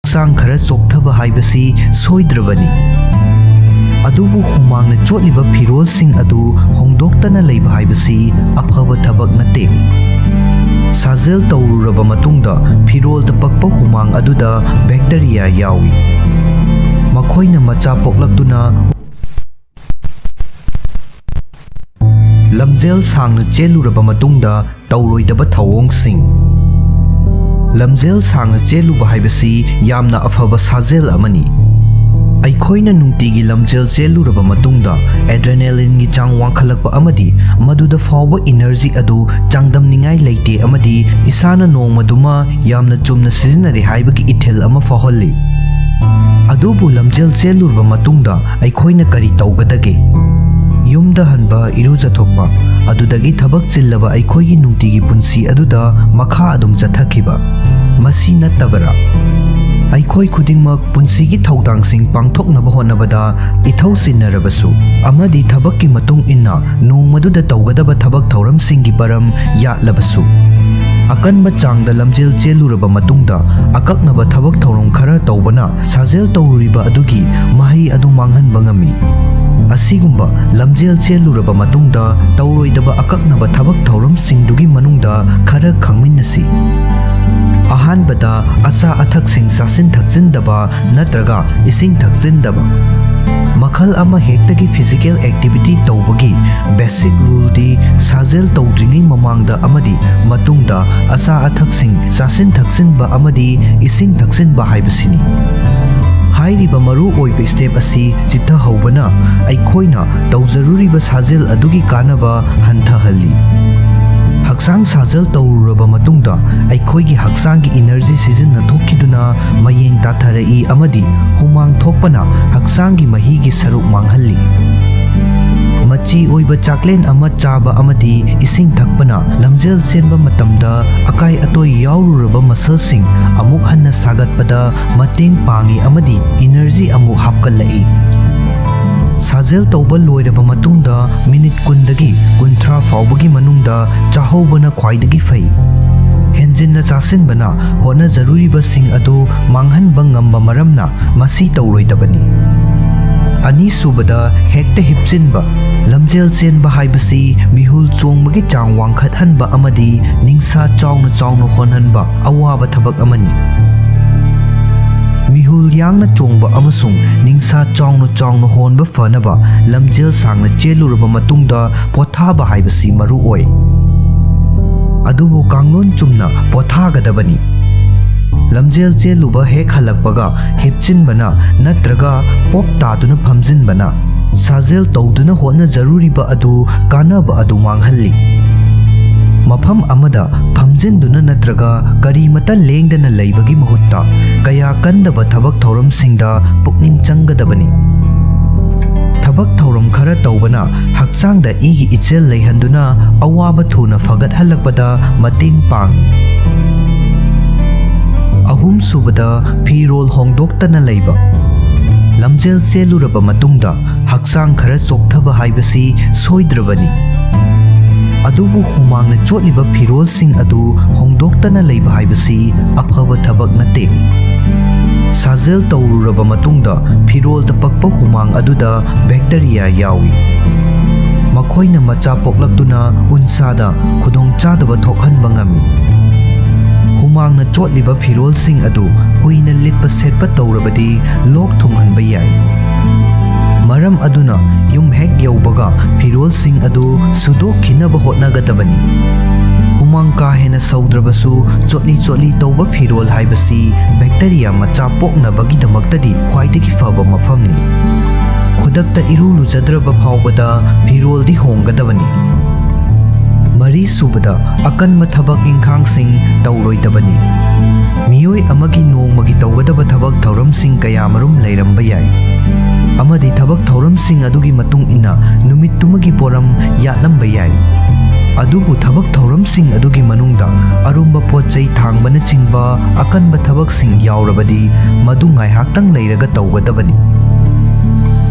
ꯍꯛꯆꯥꯡ ꯈꯔ ꯆꯣꯛꯊꯕ ꯍꯥꯏꯕꯁꯤ ꯁꯣꯏꯗ꯭ꯔꯕꯅꯤ, ꯑꯗꯨꯕꯨ ꯍꯨꯃꯥꯡꯅ ꯆꯣꯠꯂꯤꯕ ꯐꯤꯔꯣꯜꯁꯤꯡ ꯑꯗꯨ ꯍꯣꯡꯗꯣꯛꯇꯅ ꯂꯩꯕ ꯍꯥꯏꯕꯁꯤ ꯑꯐꯕ ꯊꯕꯛ ꯅꯠꯇꯦ꯫ ꯁꯥꯖꯦꯜ ꯇꯧꯔꯨꯔꯕ ꯃꯇꯨꯡꯗ ꯐꯤꯔꯣꯜꯗ ꯄꯛꯄ ꯍꯨꯃꯥꯡ ꯑꯗꯨꯗ ꯕꯦꯛꯇꯔꯤꯌꯥ ꯌꯥꯎꯏ꯫ ꯃꯈꯣꯏꯅ ꯃꯆꯥ ꯄꯣꯛꯂꯛꯇꯨꯅ ꯂꯝꯖꯦꯜ ꯁꯥꯡꯅ ꯆꯦꯜꯂꯨꯔꯕ ꯃꯇꯨꯡꯗ ꯇꯧꯔꯣꯏꯗꯕ ꯊꯧꯑꯣꯡꯁꯤꯡ꯫ ꯂꯝꯖꯦꯜ ꯁꯥꯡꯅ ꯆꯦꯜꯂꯨꯕ ꯍꯥꯏꯕꯁꯤ ꯌꯥꯝꯅ ꯑꯐꯕ ꯁꯥꯖꯦꯜ ꯑꯃꯅꯤ꯫ ꯑꯩꯈꯣꯏꯅ ꯅꯨꯡꯇꯤꯒꯤ ꯂꯝꯖꯦꯜ ꯆꯦꯜꯂꯨꯔꯕ ꯃꯇꯨꯡꯗ ꯑꯦꯗ꯭ꯔꯦꯅꯦꯂꯤꯟꯒꯤ ꯆꯥꯡ ꯋꯥꯡꯈꯠꯂꯛꯄ ꯑꯃꯗꯤ ꯃꯗꯨꯗ ꯐꯥꯎꯕ ꯏꯅꯔꯖꯤ ꯑꯗꯨ ꯆꯥꯡꯗꯝꯅꯤꯡꯉꯥꯏ ꯂꯩꯇꯦ ꯑꯃꯗꯤ ꯏꯁꯥꯅ ꯅꯣꯡꯃꯗꯨꯃ ꯌꯥꯝꯅ ꯆꯨꯝꯅ ꯁꯤꯖꯤꯟꯅꯔꯦ ꯍꯥꯏꯕꯒꯤ ꯏꯊꯤꯜ ꯑꯃ ꯐꯥꯎꯍꯜꯂꯤ꯫ ꯑꯗꯨꯕꯨ ꯂꯝꯖꯦꯜ ꯆꯦꯜꯂꯨꯔꯕ ꯃꯇꯨꯡꯗ ꯑꯩꯈꯣꯏꯅ ꯀꯔꯤ ꯇꯧꯒꯗꯒꯦ? ꯌꯨꯝꯗ ꯍꯟꯕ, ꯏꯔꯨꯖꯊꯣꯛꯄ, ꯑꯗꯨꯗꯒꯤ ꯊꯕꯛ ꯆꯤꯜꯂꯕ ꯑꯩꯈꯣꯏꯒꯤ ꯅꯨꯡꯇꯤꯒꯤ ꯄꯨꯟꯁꯤ ꯑꯗꯨꯗ ꯃꯈꯥ ꯑꯗꯨꯝ ꯆꯠꯊꯈꯤꯕ, ꯃꯁꯤ ꯅꯠꯇꯕꯔꯥ? ꯑꯩꯈꯣꯏ ꯈꯨꯗꯤꯡꯃꯛ ꯄꯨꯟꯁꯤꯒꯤ ꯊꯧꯗꯥꯡꯁꯤꯡ ꯄꯥꯡꯊꯣꯛꯅꯕ ꯍꯣꯠꯅꯕꯗ ꯏꯊꯧ ꯆꯤꯟꯅꯔꯕꯁꯨ ꯑꯃꯗꯤ ꯊꯕꯛꯀꯤ ꯃꯇꯨꯡ ꯏꯟꯅ ꯅꯣꯡꯃꯗꯨꯗ ꯇꯧꯒꯗꯕ ꯊꯕꯛ ꯊꯧꯔꯝꯁꯤꯡꯒꯤ ꯄꯔꯝ ꯌꯥꯠꯂꯕꯁꯨ, ꯑꯀꯟꯕ ꯆꯥꯡꯗ ꯂꯝꯖꯦꯜ ꯆꯦꯜꯂꯨꯔꯕ ꯃꯇꯨꯡꯗ ꯑꯀꯛꯅꯕ ꯊꯕꯛ ꯊꯧꯔꯝ ꯈꯔ ꯇꯧꯕꯅ ꯁꯥꯖꯦꯜ ꯇꯧꯔꯨꯔꯤꯕ ꯑꯗꯨꯒꯤ ꯃꯍꯩ ꯑꯗꯨ ꯃꯥꯡꯍꯟꯕ ꯉꯝꯃꯤ꯫ ꯑꯁꯤꯒꯨꯝꯕ ꯂꯝꯖꯦꯜ ꯆꯦꯜꯂꯨꯔꯕ ꯃꯇꯨꯡꯗ ꯇꯧꯔꯣꯏꯗꯕ ꯑꯀꯛꯅꯕ ꯊꯕꯛ ꯊꯧꯔꯝꯁꯤꯡꯗꯨꯒꯤ ꯃꯅꯨꯡꯗ ꯈꯔ ꯈꯪꯃꯤꯟꯅꯁꯤ꯫ ꯑꯍꯥꯟꯕꯗ, ꯑꯆꯥ ꯑꯊꯛꯁꯤꯡ ꯆꯥꯁꯤꯟ ꯊꯛꯆꯤꯟꯗꯕ ꯅꯠꯇ꯭ꯔꯒ ꯏꯁꯤꯡ ꯊꯛꯆꯤꯟꯗꯕ꯫ ꯃꯈꯜ ꯑꯃ ꯍꯦꯛꯇꯒꯤ physical activity ꯇꯧꯕꯒꯤ basic ruleꯗꯤ ꯁꯥꯖꯦꯜ ꯇꯧꯗ꯭ꯔꯤꯉꯩ ꯃꯃꯥꯡꯗ ꯑꯃꯗꯤ ꯃꯇꯨꯡꯗ ꯑꯆꯥ ꯑꯊꯛꯁꯤꯡ ꯆꯥꯁꯤꯟ ꯊꯛꯆꯤꯟꯕ ꯑꯃꯗꯤ ꯏꯁꯤꯡ ꯊꯛꯆꯤꯟꯕ ꯍꯥꯏꯕꯁꯤꯅꯤ꯫ ꯍꯥꯏꯔꯤꯕ ꯃꯔꯨ ꯑꯣꯏꯕ step ꯑꯁꯤ ꯆꯤꯠꯊꯍꯧꯕꯅ ꯑꯩꯈꯣꯏꯅ ꯇꯧꯖꯔꯨꯔꯤꯕ ꯁꯥꯖꯦꯜ ꯑꯗꯨꯒꯤ ꯀꯥꯟꯅꯕ ꯍꯟꯊꯍꯜꯂꯤ꯫ ꯍꯛꯆꯥꯡ ꯁꯥꯖꯦꯜ ꯇꯧꯔꯨꯔꯕ ꯃꯇꯨꯡꯗ ꯑꯩꯈꯣꯏꯒꯤ ꯍꯛꯆꯥꯡꯒꯤ energy ꯁꯤꯖꯤꯟꯅꯊꯣꯛꯈꯤꯗꯨꯅ ꯃꯌꯦꯡ ꯇꯥꯊꯔꯛꯏ ꯑꯃꯗꯤ ꯍꯨꯃꯥꯡ ꯊꯣꯛꯄꯅ ꯍꯛꯆꯥꯡꯒꯤ ꯃꯍꯤꯒꯤ ꯁꯔꯨꯛ ꯃꯥꯡꯍꯜꯂꯤ꯫ ꯃꯆꯤ ꯑꯣꯏꯕ ꯆꯥꯛꯂꯦꯟ ꯑꯃ ꯆꯥꯕ ꯑꯃꯗꯤ ꯏꯁꯤꯡ ꯊꯛꯄꯅ ꯂꯝꯖꯦꯜ ꯆꯦꯟꯕ ꯃꯇꯝꯗ ꯑꯀꯥꯏ ꯑꯇꯣꯏ ꯌꯥꯎꯔꯨꯔꯕ muscleꯁꯤꯡ ꯑꯃꯨꯛ ꯍꯟꯅ ꯁꯥꯒꯠꯄꯗ ꯃꯇꯦꯡ ꯄꯥꯡꯏ ꯑꯃꯗꯤ energy ꯑꯃꯨꯛ ꯍꯥꯞꯀꯠꯂꯛꯏ꯫ ꯁꯥꯖꯦꯜ ꯇꯧꯕ ꯂꯣꯏꯔꯕ ꯃꯇꯨꯡꯗ ꯃꯤꯅꯤꯠ ꯀꯨꯟꯗꯒꯤ ꯀꯨꯟꯊ꯭ꯔꯥ ꯐꯥꯎꯕꯒꯤ ꯃꯅꯨꯡꯗ ꯆꯥꯍꯧꯕꯅ ꯈ꯭ꯋꯥꯏꯗꯒꯤ ꯐꯩ꯫ ꯍꯦꯟꯖꯤꯟꯅ ꯆꯥꯁꯤꯟꯕꯅ ꯍꯣꯠꯅꯖꯔꯨꯔꯤꯕꯁꯤꯡ ꯑꯗꯨ ꯃꯥꯡꯍꯟꯕ ꯉꯝꯕ ꯃꯔꯝꯅ ꯃꯁꯤ ꯇꯧꯔꯣꯏꯗꯕꯅꯤ꯫ ꯑꯅꯤꯁꯨꯕꯗ, ꯍꯦꯛꯇ ꯍꯤꯞꯆꯤꯟꯕ꯫ ꯂꯝꯖꯦꯜ ꯆꯦꯟꯕ ꯍꯥꯏꯕꯁꯤ ꯃꯤꯍꯨꯜ ꯆꯣꯡꯕꯒꯤ ꯆꯥꯡ ꯋꯥꯡꯈꯠꯍꯟꯕ ꯑꯃꯗꯤ ꯅꯤꯡꯁꯥ ꯆꯥꯎꯅ ꯆꯥꯎꯅ ꯍꯣꯟꯍꯟꯕ ꯑꯋꯥꯕ ꯊꯕꯛ ꯑꯃꯅꯤ꯫ ꯃꯤꯍꯨꯜ ꯌꯥꯡꯅ ꯆꯣꯡꯕ ꯑꯃꯁꯨꯡ ꯅꯤꯡꯁꯥ ꯆꯥꯎꯅ ꯆꯥꯎꯅ ꯍꯣꯟꯕ ꯐꯅꯕ ꯂꯝꯖꯦꯜ ꯁꯥꯡꯅ ꯆꯦꯜꯂꯨꯔꯕ ꯃꯇꯨꯡꯗ ꯄꯣꯊꯥꯕ ꯍꯥꯏꯕꯁꯤ ꯃꯔꯨ ꯑꯣꯏ꯫ ꯑꯗꯨꯕꯨ ꯀꯥꯡꯂꯣꯟ ꯆꯨꯝꯅ ꯄꯣꯊꯥꯒꯗꯕꯅꯤ꯫ ꯂꯝꯖꯦꯜ ꯆꯦꯜꯂꯨꯕ ꯍꯦꯛ ꯍꯜꯂꯛꯄꯒ ꯍꯤꯞꯆꯤꯟꯕꯅ ꯅꯠꯇ꯭ꯔꯒ ꯄꯣꯞ ꯇꯥꯗꯨꯅ ꯐꯝꯖꯤꯟꯕꯅ ꯁꯥꯖꯦꯜ ꯇꯧꯗꯨꯅ ꯍꯣꯠꯅꯖꯔꯨꯔꯤꯕ ꯑꯗꯨ ꯀꯥꯟꯅꯕ ꯑꯗꯨ ꯃꯥꯡꯍꯜꯂꯤ꯫ ꯃꯐꯝ ꯑꯃꯗ ꯐꯝꯖꯤꯟꯗꯨꯅ ꯅꯠꯇ꯭ꯔꯒ ꯀꯔꯤꯃꯇ ꯂꯦꯡꯗꯅ ꯂꯩꯕꯒꯤ ꯃꯍꯨꯠꯇ ꯀꯌꯥ ꯀꯟꯗꯕ ꯊꯕꯛ ꯊꯧꯔꯝꯁꯤꯡꯗ ꯄꯨꯛꯅꯤꯡ ꯆꯪꯒꯗꯕꯅꯤ꯫ ꯊꯕꯛ ꯊꯧꯔꯝ ꯈꯔ ꯇꯧꯕꯅ ꯍꯛꯆꯥꯡꯗ ꯏꯒꯤ ꯏꯆꯦꯜ ꯂꯩꯍꯟꯗꯨꯅ ꯑꯋꯥꯕ ꯊꯨꯅ ꯐꯒꯠꯍꯜꯂꯛꯄꯗ ꯃꯇꯦꯡ ꯄꯥꯡꯏ꯫ ꯑꯍꯨꯝꯁꯨꯕꯗ, ꯐꯤꯔꯣꯜ ꯍꯣꯡꯗꯣꯛꯇꯅ ꯂꯩꯕ꯫ ꯂꯝꯖꯦꯜ ꯆꯦꯜꯂꯨꯔꯕ ꯃꯇꯨꯡꯗ ꯍꯛꯆꯥꯡ ꯈꯔ ꯆꯣꯛꯊꯕ ꯍꯥꯏꯕꯁꯤ ꯁꯣꯏꯗ꯭ꯔꯕꯅꯤ꯫ ꯑꯗꯨꯕꯨ ꯍꯨꯃꯥꯡꯅ ꯆꯣꯠꯂꯤꯕ ꯐꯤꯔꯣꯜꯁꯤꯡ ꯑꯗꯨ ꯍꯣꯡꯗꯣꯛꯇꯅ ꯂꯩꯕ ꯍꯥꯏꯕꯁꯤ ꯑꯐꯕ ꯊꯕꯛ ꯅꯠꯇꯦ꯫ ꯁꯥꯖꯦꯜ ꯇꯧꯔꯨꯔꯕ ꯃꯇꯨꯡꯗ ꯐꯤꯔꯣꯜꯗ ꯄꯛꯄ ꯍꯨꯃꯥꯡ ꯑꯗꯨꯗ ꯕꯦꯛꯇꯔꯤꯌꯥ ꯌꯥꯎꯏ꯫ ꯃꯈꯣꯏꯅ ꯃꯆꯥ ꯄꯣꯛꯂꯛꯇꯨꯅ ꯎꯟꯁꯥꯗ ꯈꯨꯗꯣꯡꯆꯥꯗꯕ ꯊꯣꯛꯍꯟꯕ ꯉꯝꯃꯤ꯫ ꯍꯨꯃꯥꯡꯅ ꯆꯣꯠꯂꯤꯕ ꯐꯤꯔꯣꯜꯁꯤꯡ ꯑꯗꯨ ꯀꯨꯏꯅ ꯂꯤꯠꯄ ꯁꯦꯠꯄ ꯇꯧꯔꯕꯗꯤ ꯂꯣꯛ ꯊꯨꯡꯍꯟꯕ ꯌꯥꯏ꯫ ꯃꯔꯝ ꯑꯗꯨꯅ ꯌꯨꯝ ꯍꯦꯛ ꯌꯧꯕꯒ ꯐꯤꯔꯣꯜꯁꯤꯡ ꯑꯗꯨ ꯁꯨꯗꯣꯛꯈꯤꯅꯕ ꯍꯣꯠꯅꯒꯗꯕꯅꯤ꯫ ꯍꯨꯃꯥꯡ ꯀꯥ ꯍꯦꯟꯅ ꯁꯧꯗ꯭ꯔꯕꯁꯨ, ꯆꯣꯠꯂꯤ ꯆꯣꯠꯂꯤ ꯇꯧꯕ ꯐꯤꯔꯣꯜ ꯍꯥꯏꯕꯁꯤ ꯕꯦꯛꯇꯔꯤꯌꯥ ꯃꯆꯥ ꯄꯣꯛꯅꯕꯒꯤꯗꯃꯛꯇꯗꯤ ꯈ꯭ꯋꯥꯏꯗꯒꯤ ꯐꯕ ꯃꯐꯝꯅꯤ꯫ ꯈꯨꯗꯛꯇ ꯏꯔꯨ ꯂꯨꯖꯗ꯭ꯔꯕ ꯐꯥꯎꯕꯗ ꯐꯤꯔꯣꯜꯗꯤ ꯍꯣꯡꯒꯗꯕꯅꯤ꯫ ꯃꯔꯤꯁꯨꯕꯗ, ꯑꯀꯟꯕ ꯊꯕꯛ ꯏꯪꯈꯥꯡꯁꯤꯡ ꯇꯧꯔꯣꯏꯗꯕꯅꯤ꯫ ꯃꯤꯑꯣꯏ ꯑꯃꯒꯤ ꯅꯣꯡꯃꯒꯤ ꯇꯧꯒꯗꯕ ꯊꯕꯛ ꯊꯧꯔꯝꯁꯤꯡ ꯀꯌꯥꯃꯔꯨꯝ ꯂꯩꯔꯝꯕ ꯌꯥꯏ, ꯑꯃꯗꯤ ꯊꯕꯛ ꯊꯧꯔꯝꯁꯤꯡ ꯑꯗꯨꯒꯤ ꯃꯇꯨꯡ ꯏꯟꯅ ꯅꯨꯃꯤꯠꯇꯨꯃꯒꯤ ꯄꯣꯔꯝ ꯌꯥꯠꯂꯝꯕ ꯌꯥꯏ꯫ ꯑꯗꯨꯕꯨ ꯊꯕꯛ ꯊꯧꯔꯝꯁꯤꯡ ꯑꯗꯨꯒꯤ ꯃꯅꯨꯡꯗ ꯑꯔꯨꯝꯕ ꯄꯣꯠ ꯆꯩ ꯊꯥꯡꯕꯅꯆꯤꯡꯕ ꯑꯀꯟꯕ ꯊꯕꯛꯁꯤꯡ ꯌꯥꯎꯔꯕꯗꯤ, ꯃꯗꯨ ꯉꯥꯏꯍꯥꯛꯇꯪ ꯂꯩꯔꯒ ꯇꯧꯒꯗꯕꯅꯤ꯫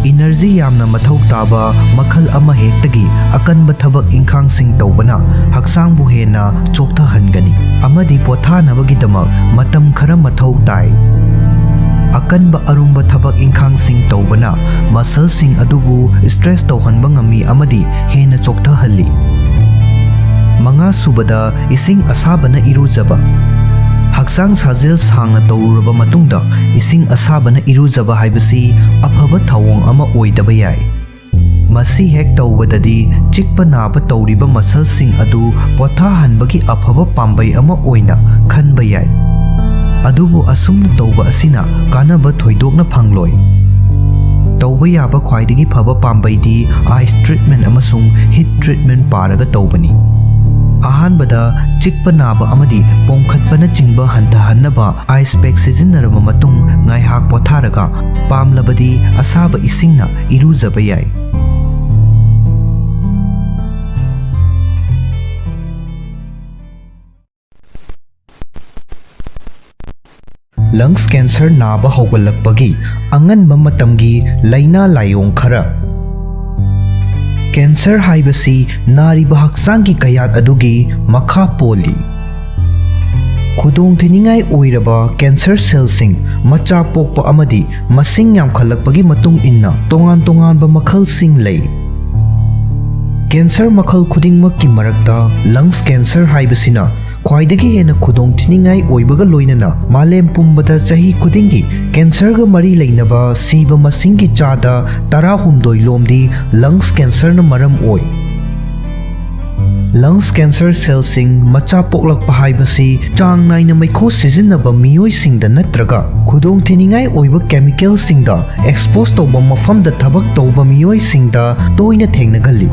ꯏꯅꯔꯖꯤ ꯌꯥꯝꯅ ꯃꯊꯧ ꯇꯥꯕ ꯃꯈꯜ ꯑꯃꯍꯦꯛꯇꯒꯤ ꯑꯀꯟꯕ ꯊꯕꯛ ꯏꯪꯈꯥꯡꯁꯤꯡ ꯇꯧꯕꯅ ꯍꯛꯆꯥꯡꯕꯨ ꯍꯦꯟꯅ ꯆꯣꯛꯊꯍꯟꯒꯅꯤ ꯑꯃꯗꯤ ꯄꯣꯊꯥꯅꯕꯒꯤꯗꯃꯛ ꯃꯇꯝ ꯈꯔ ꯃꯊꯧ ꯇꯥꯏ꯫ ꯑꯀꯟꯕ ꯑꯔꯨꯝꯕ ꯊꯕꯛ ꯏꯪꯈꯥꯡꯁꯤꯡ ꯇꯧꯕꯅ ꯃꯁꯜꯁꯤꯡ ꯑꯗꯨꯕꯨ ꯁ꯭ꯇꯔꯦꯁ ꯇꯧꯍꯟꯕ ꯉꯝꯃꯤ ꯑꯃꯗꯤ ꯍꯦꯟꯅ ꯆꯣꯛꯊꯍꯜꯂꯤ꯫ ꯃꯉꯥꯁꯨꯕꯗ, ꯏꯁꯤꯡ ꯑꯁꯥꯕꯅ ꯏꯔꯨꯖꯕ꯫ ꯍꯛꯆꯥꯡ ꯁꯥꯖꯦꯜ ꯁꯥꯡꯅ ꯇꯧꯔꯨꯔꯕ ꯃꯇꯨꯡꯗ ꯏꯁꯤꯡ ꯑꯁꯥꯕꯅ ꯏꯔꯨꯖꯕ ꯍꯥꯏꯕꯁꯤ ꯑꯐꯕ ꯊꯧꯑꯣꯡ ꯑꯃ ꯑꯣꯏꯗꯕ ꯌꯥꯏ꯫ ꯃꯁꯤ ꯍꯦꯛ ꯇꯧꯕꯗꯗꯤ ꯆꯤꯛꯄ ꯅꯥꯕ ꯇꯧꯔꯤꯕ ꯃꯁꯜꯁꯤꯡ ꯑꯗꯨ ꯄꯣꯊꯥꯍꯟꯕꯒꯤ ꯑꯐꯕ ꯄꯥꯝꯕꯩ ꯑꯃ ꯑꯣꯏꯅ ꯈꯟꯕ ꯌꯥꯏ꯫ ꯑꯗꯨꯕꯨ ꯑꯁꯨꯝꯅ ꯇꯧꯕ ꯑꯁꯤꯅ ꯀꯥꯟꯅꯕ ꯊꯣꯏꯗꯣꯛꯅ ꯐꯪꯂꯣꯏ꯫ ꯇꯧꯕ ꯌꯥꯕ ꯈ꯭ꯋꯥꯏꯗꯒꯤ ꯐꯕ ꯄꯥꯝꯕꯩꯗꯤ ꯑꯥꯏꯁ ꯇ꯭ꯔꯤꯠꯃꯦꯟ ꯑꯃꯁꯨꯡ ꯍꯤꯠ ꯇ꯭ꯔꯤꯠꯃꯦꯟ ꯄꯥꯔꯒ ꯇꯧꯕꯅꯤ꯫ ꯑꯍꯥꯟꯕꯗ, ꯆꯤꯛꯄ ꯅꯥꯕ ꯑꯃꯗꯤ ꯄꯣꯝꯈꯠꯄꯅꯆꯤꯡꯕ ꯍꯟꯊꯍꯟꯅꯕ ꯑꯥꯏꯁ ꯄꯦꯛ ꯁꯤꯖꯤꯟꯅꯔꯕ ꯃꯇꯨꯡ ꯉꯥꯏꯍꯥꯛ ꯄꯣꯊꯥꯔꯒ, ꯄꯥꯝꯂꯕꯗꯤ ꯑꯁꯥꯕ ꯏꯁꯤꯡꯅ ꯏꯔꯨꯖꯕ ꯌꯥꯏ꯫ Lungs cancer ꯅꯥꯕ ꯍꯧꯒꯠꯂꯛꯄꯒꯤ ꯑꯉꯟꯕ ꯃꯇꯝꯒꯤ ꯂꯥꯏꯅꯥ ꯂꯥꯏꯑꯣꯡ ꯈꯔ꯫ Cancer ꯍꯥꯏꯕꯁꯤ ꯅꯥꯔꯤꯕ ꯍꯛꯆꯥꯡꯒꯤ ꯀꯌꯥꯠ ꯑꯗꯨꯒꯤ ꯃꯈꯥ ꯄꯣꯜꯂꯤ꯫ ꯈꯨꯗꯣꯡꯊꯤꯅꯤꯡꯉꯥꯏ ꯑꯣꯏꯔꯕ cancer cellꯁꯤꯡ ꯃꯆꯥ ꯄꯣꯛꯄ ꯑꯃꯗꯤ ꯃꯁꯤꯡ ꯌꯥꯝꯈꯠꯂꯛꯄꯒꯤ ꯃꯇꯨꯡ ꯏꯟꯅ ꯇꯣꯉꯥꯟ ꯇꯣꯉꯥꯟꯕ ꯃꯈꯜꯁꯤꯡ ꯂꯩ꯫ Cancer ꯃꯈꯜ ꯈꯨꯗꯤꯡꯃꯛꯀꯤ ꯃꯔꯛꯇ lungs cancer ꯍꯥꯏꯕꯁꯤꯅ ꯈ꯭ꯋꯥꯏꯗꯒꯤ ꯍꯦꯟꯅ ꯈꯨꯗꯣꯡꯊꯤꯅꯤꯡꯉꯥꯏ ꯑꯣꯏꯕꯒ ꯂꯣꯏꯅꯅ ꯃꯥꯂꯦꯝ ꯄꯨꯝꯕꯗ ꯆꯍꯤ ꯈꯨꯗꯤꯡꯒꯤ cancerꯒ ꯃꯔꯤ ꯂꯩꯅꯕ ꯁꯤꯕ ꯃꯁꯤꯡꯒꯤ ꯆꯥꯗ ꯇꯔꯥꯍꯨꯝꯗꯣꯏ ꯂꯣꯝꯗꯤ lungs cancerꯅ ꯃꯔꯝ ꯑꯣꯏ꯫ Lungs cancer cellꯁꯤꯡ ꯃꯆꯥ ꯄꯣꯛꯂꯛꯄ ꯍꯥꯏꯕꯁꯤ ꯆꯥꯡ ꯅꯥꯏꯅ ꯃꯩꯈꯨ ꯁꯤꯖꯤꯟꯅꯕ ꯃꯤꯑꯣꯏꯁꯤꯡꯗ ꯅꯠꯇ꯭ꯔꯒ ꯈꯨꯗꯣꯡꯊꯤꯅꯤꯡꯉꯥꯏ ꯑꯣꯏꯕ chemicalꯁꯤꯡꯗ expose ꯇꯧꯕ ꯃꯐꯝꯗ ꯊꯕꯛ ꯇꯧꯕ ꯃꯤꯑꯣꯏꯁꯤꯡꯗ ꯇꯣꯏꯅ ꯊꯦꯡꯅꯒꯜꯂꯤ꯫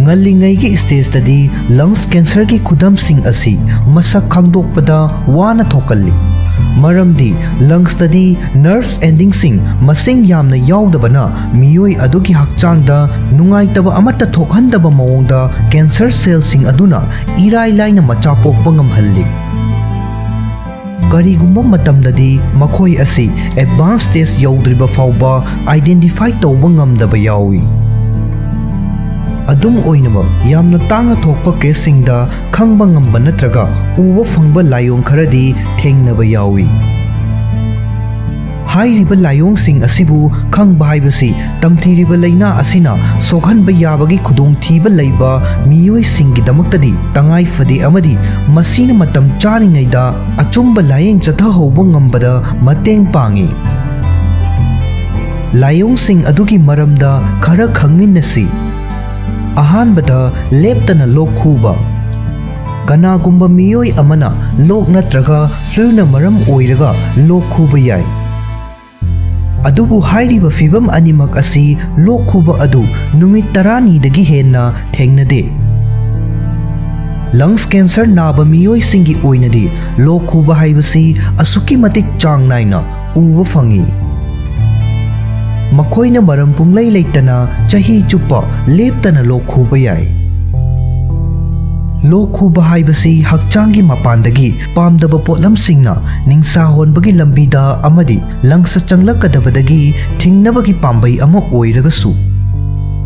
ꯉꯜꯂꯤꯉꯩꯒꯤ stageꯇꯗꯤ lungs cancerꯒꯤ ꯈꯨꯗꯝꯁꯤꯡ ꯑꯁꯤ ꯃꯁꯛ ꯈꯪꯗꯣꯛꯄꯗ ꯋꯥꯅ ꯊꯣꯛꯀꯜꯂꯤ꯫ ꯃꯔꯝꯗꯤ lungsꯇꯗꯤ nerve endingꯁꯤꯡ ꯃꯁꯤꯡ ꯌꯥꯝꯅ ꯌꯥꯎꯗꯕꯅ ꯃꯤꯑꯣꯏ ꯑꯗꯨꯒꯤ ꯍꯛꯆꯥꯡꯗ ꯅꯨꯡꯉꯥꯏꯇꯕ ꯑꯃꯠꯇ ꯊꯣꯛꯍꯟꯗꯕ ꯃꯑꯣꯡꯗ cancer cellꯁꯤꯡ ꯑꯗꯨꯅ ꯏꯔꯥꯏ ꯂꯥꯏꯅ ꯃꯆꯥ ꯄꯣꯛꯄ ꯉꯝꯍꯜꯂꯤ꯫ ꯀꯔꯤꯒꯨꯝꯕ ꯃꯇꯝꯗꯗꯤ ꯃꯈꯣꯏ ꯑꯁꯤ advanced stage ꯌꯧꯗ꯭ꯔꯤꯕ ꯐꯥꯎꯕ identify ꯇꯧꯕ ꯉꯝꯗꯕ ꯌꯥꯎꯏ꯫ ꯑꯗꯨꯝ ꯑꯣꯏꯅꯃꯛ, ꯌꯥꯝꯅ ꯇꯥꯡꯅ ꯊꯣꯛꯄ caseꯁꯤꯡꯗ ꯈꯪꯕ ꯉꯝꯕ ꯅꯠꯇ꯭ꯔꯒ ꯎꯕ ꯐꯪꯕ ꯂꯥꯏꯑꯣꯡ ꯈꯔꯗꯤ ꯊꯦꯡꯅꯕ ꯌꯥꯎꯏ꯫ ꯍꯥꯏꯔꯤꯕ ꯂꯥꯏꯑꯣꯡꯁꯤꯡ ꯑꯁꯤꯕꯨ ꯈꯪꯕ ꯍꯥꯏꯕꯁꯤ ꯇꯝꯊꯤꯔꯤꯕ ꯂꯥꯏꯅꯥ ꯑꯁꯤꯅ ꯁꯣꯛꯍꯟꯕ ꯌꯥꯕꯒꯤ ꯈꯨꯗꯣꯡꯊꯤꯕ ꯂꯩꯕ ꯃꯤꯑꯣꯏꯁꯤꯡꯒꯤꯗꯃꯛꯇꯗꯤ ꯇꯉꯥꯏ ꯐꯗꯦ ꯑꯃꯗꯤ ꯃꯁꯤꯅ ꯃꯇꯝ ꯆꯥꯔꯤꯉꯩꯗ ꯑꯆꯨꯝꯕ ꯂꯥꯌꯦꯡ ꯆꯠꯊꯍꯧꯕ ꯉꯝꯕꯗ ꯃꯇꯦꯡ ꯄꯥꯡꯏ꯫ ꯂꯥꯏꯑꯣꯡꯁꯤꯡ ꯑꯗꯨꯒꯤ ꯃꯔꯝꯗ ꯈꯔ ꯈꯪꯃꯤꯟꯅꯁꯤ꯫ ꯑꯍꯥꯟꯕꯗ, ꯂꯦꯞꯇꯅ ꯂꯣꯛ ꯈꯨꯕ꯫ ꯀꯅꯥꯒꯨꯝꯕ ꯃꯤꯑꯣꯏ ꯑꯃꯅ ꯂꯣꯛ ꯅꯠꯇ꯭ꯔꯒ fluꯅ ꯃꯔꯝ ꯑꯣꯏꯔꯒ ꯂꯣꯛ ꯈꯨꯕ ꯌꯥꯏ꯫ ꯑꯗꯨꯕꯨ ꯍꯥꯏꯔꯤꯕ ꯐꯤꯚꯝ ꯑꯅꯤꯃꯛ ꯑꯁꯤ ꯂꯣꯛ ꯈꯨꯕ ꯑꯗꯨ ꯅꯨꯃꯤꯠ ꯇꯔꯥꯅꯤꯗꯒꯤ ꯍꯦꯟꯅ ꯊꯦꯡꯅꯗꯦ꯫ Lungs cancer ꯅꯥꯕ ꯃꯤꯑꯣꯏꯁꯤꯡꯒꯤ ꯑꯣꯏꯅꯗꯤ ꯂꯣꯛ ꯈꯨꯕ ꯍꯥꯏꯕꯁꯤ ꯑꯁꯨꯛꯀꯤ ꯃꯇꯤꯛ ꯆꯥꯡ ꯅꯥꯏꯅ ꯎꯕ ꯐꯪꯏ꯫ ꯃꯈꯣꯏꯅ ꯃꯔꯝ ꯄꯨꯡꯂꯩ ꯂꯩꯇꯅ ꯆꯍꯤ ꯆꯨꯞꯄ ꯂꯦꯞꯇꯅ ꯂꯣꯛ ꯈꯨꯕ ꯌꯥꯏ꯫ ꯂꯣꯛ ꯈꯨꯕ ꯍꯥꯏꯕꯁꯤ ꯍꯛꯆꯥꯡꯒꯤ ꯃꯄꯥꯟꯗꯒꯤ ꯄꯥꯝꯗꯕ ꯄꯣꯠꯂꯝꯁꯤꯡꯅ ꯅꯤꯡꯁꯥ ꯍꯣꯟꯕꯒꯤ ꯂꯝꯕꯤꯗ ꯑꯃꯗꯤ ꯂꯪꯁꯇ ꯆꯪꯂꯛꯀꯗꯕꯗꯒꯤ ꯊꯤꯡꯅꯕꯒꯤ ꯄꯥꯝꯕꯩ ꯑꯃ ꯑꯣꯏꯔꯒꯁꯨ,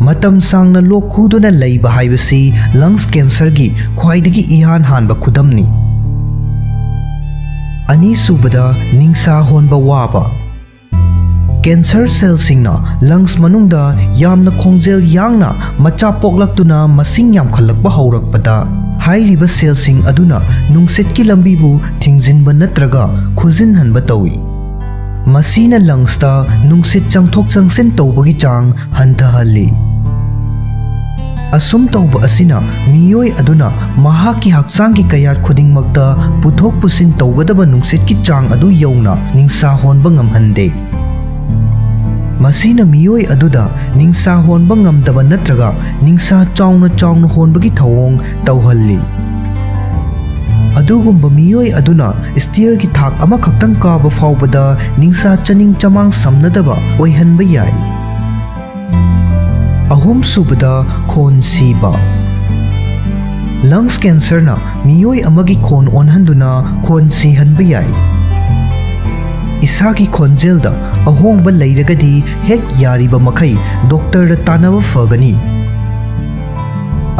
ꯃꯇꯝ ꯁꯥꯡꯅ ꯂꯣꯛ ꯈꯨꯗꯨꯅ ꯂꯩꯕ ꯍꯥꯏꯕꯁꯤ ꯂꯪꯁ ꯀꯦꯟꯁꯔꯒꯤ ꯈ꯭ꯋꯥꯏꯗꯒꯤ ꯏꯍꯥꯟ ꯍꯥꯟꯕ ꯈꯨꯗꯝꯅꯤ꯫ ꯑꯅꯤꯁꯨꯕꯗ, ꯅꯤꯡꯁꯥ ꯍꯣꯟꯕ ꯋꯥꯕ꯫ ꯀꯦꯟꯁꯔ ꯁꯦꯜꯁꯤꯡꯅ ꯂꯪꯁ ꯃꯅꯨꯡꯗ ꯌꯥꯝꯅ ꯈꯣꯡꯖꯦꯜ ꯌꯥꯡꯅ ꯃꯆꯥ ꯄꯣꯛꯂꯛꯇꯨꯅ ꯃꯁꯤꯡ ꯌꯥꯝꯈꯠꯂꯛꯄ ꯍꯧꯔꯛꯄꯗ, ꯍꯥꯏꯔꯤꯕ ꯁꯦꯜꯁꯤꯡ ꯑꯗꯨꯅ ꯅꯨꯡꯁꯤꯠꯀꯤ ꯂꯝꯕꯤꯕꯨ ꯊꯤꯡꯖꯤꯟꯕ ꯅꯠꯇ꯭ꯔꯒ ꯈꯨꯖꯤꯟꯍꯟꯕ ꯇꯧꯏ꯫ ꯃꯁꯤꯅ ꯂꯪꯁꯇ ꯅꯨꯡꯁꯤꯠ ꯆꯪꯊꯣꯛ ꯆꯪꯁꯤꯟ ꯇꯧꯕꯒꯤ ꯆꯥꯡ ꯍꯟꯊꯍꯜꯂꯤ꯫ ꯑꯁꯨꯝ ꯇꯧꯕ ꯑꯁꯤꯅ ꯃꯤꯑꯣꯏ ꯑꯗꯨꯅ ꯃꯍꯥꯛꯀꯤ ꯍꯛꯆꯥꯡꯒꯤ ꯀꯌꯥꯠ ꯈꯨꯗꯤꯡꯃꯛꯇ ꯄꯨꯊꯣꯛ ꯄꯨꯁꯤꯟ ꯇꯧꯒꯗꯕ ꯅꯨꯡꯁꯤꯠꯀꯤ ꯆꯥꯡ ꯑꯗꯨ ꯌꯧꯅ ꯅꯤꯡꯁꯥ ꯍꯣꯟꯕ ꯉꯝꯍꯟꯗꯦ꯫ ꯃꯁꯤꯅ ꯃꯤꯑꯣꯏ ꯑꯗꯨꯗ ꯅꯤꯡꯁꯥ ꯍꯣꯟꯕ ꯉꯝꯗꯕ ꯅꯠꯇ꯭ꯔꯒ ꯅꯤꯡꯁꯥ ꯆꯥꯎꯅ ꯆꯥꯎꯅ ꯍꯣꯟꯕꯒꯤ ꯊꯧꯑꯣꯡ ꯇꯧꯍꯜꯂꯤ꯫ ꯑꯗꯨꯒꯨꯝꯕ ꯃꯤꯑꯣꯏ ꯑꯗꯨꯅ ꯁ꯭ꯇꯤꯌꯔꯒꯤ ꯊꯥꯛ ꯑꯃꯈꯛꯇꯪ ꯀꯥꯕ ꯐꯥꯎꯕꯗ ꯅꯤꯡꯁꯥ ꯆꯅꯤꯡ ꯆꯃꯥꯡ ꯁꯝꯅꯗꯕ ꯑꯣꯏꯍꯟꯕ ꯌꯥꯏ꯫ ꯑꯍꯨꯝꯁꯨꯕꯗ, ꯈꯣꯟ ꯁꯤꯕ꯫ ꯂꯪꯁ ꯀꯦꯟꯁꯔꯅ ꯃꯤꯑꯣꯏ ꯑꯃꯒꯤ ꯈꯣꯟ ꯑꯣꯟꯍꯟꯗꯨꯅ ꯈꯣꯟ ꯁꯤꯍꯟꯕ ꯌꯥꯏ꯫ ꯏꯁꯥꯒꯤ ꯈꯣꯟꯖꯦꯜꯗ ꯑꯍꯣꯡꯕ ꯂꯩꯔꯒꯗꯤ ꯍꯦꯛ ꯌꯥꯔꯤꯕ ꯃꯈꯩ ꯗꯣꯛꯇꯔꯗ ꯇꯥꯟꯅꯕ ꯐꯒꯅꯤ꯫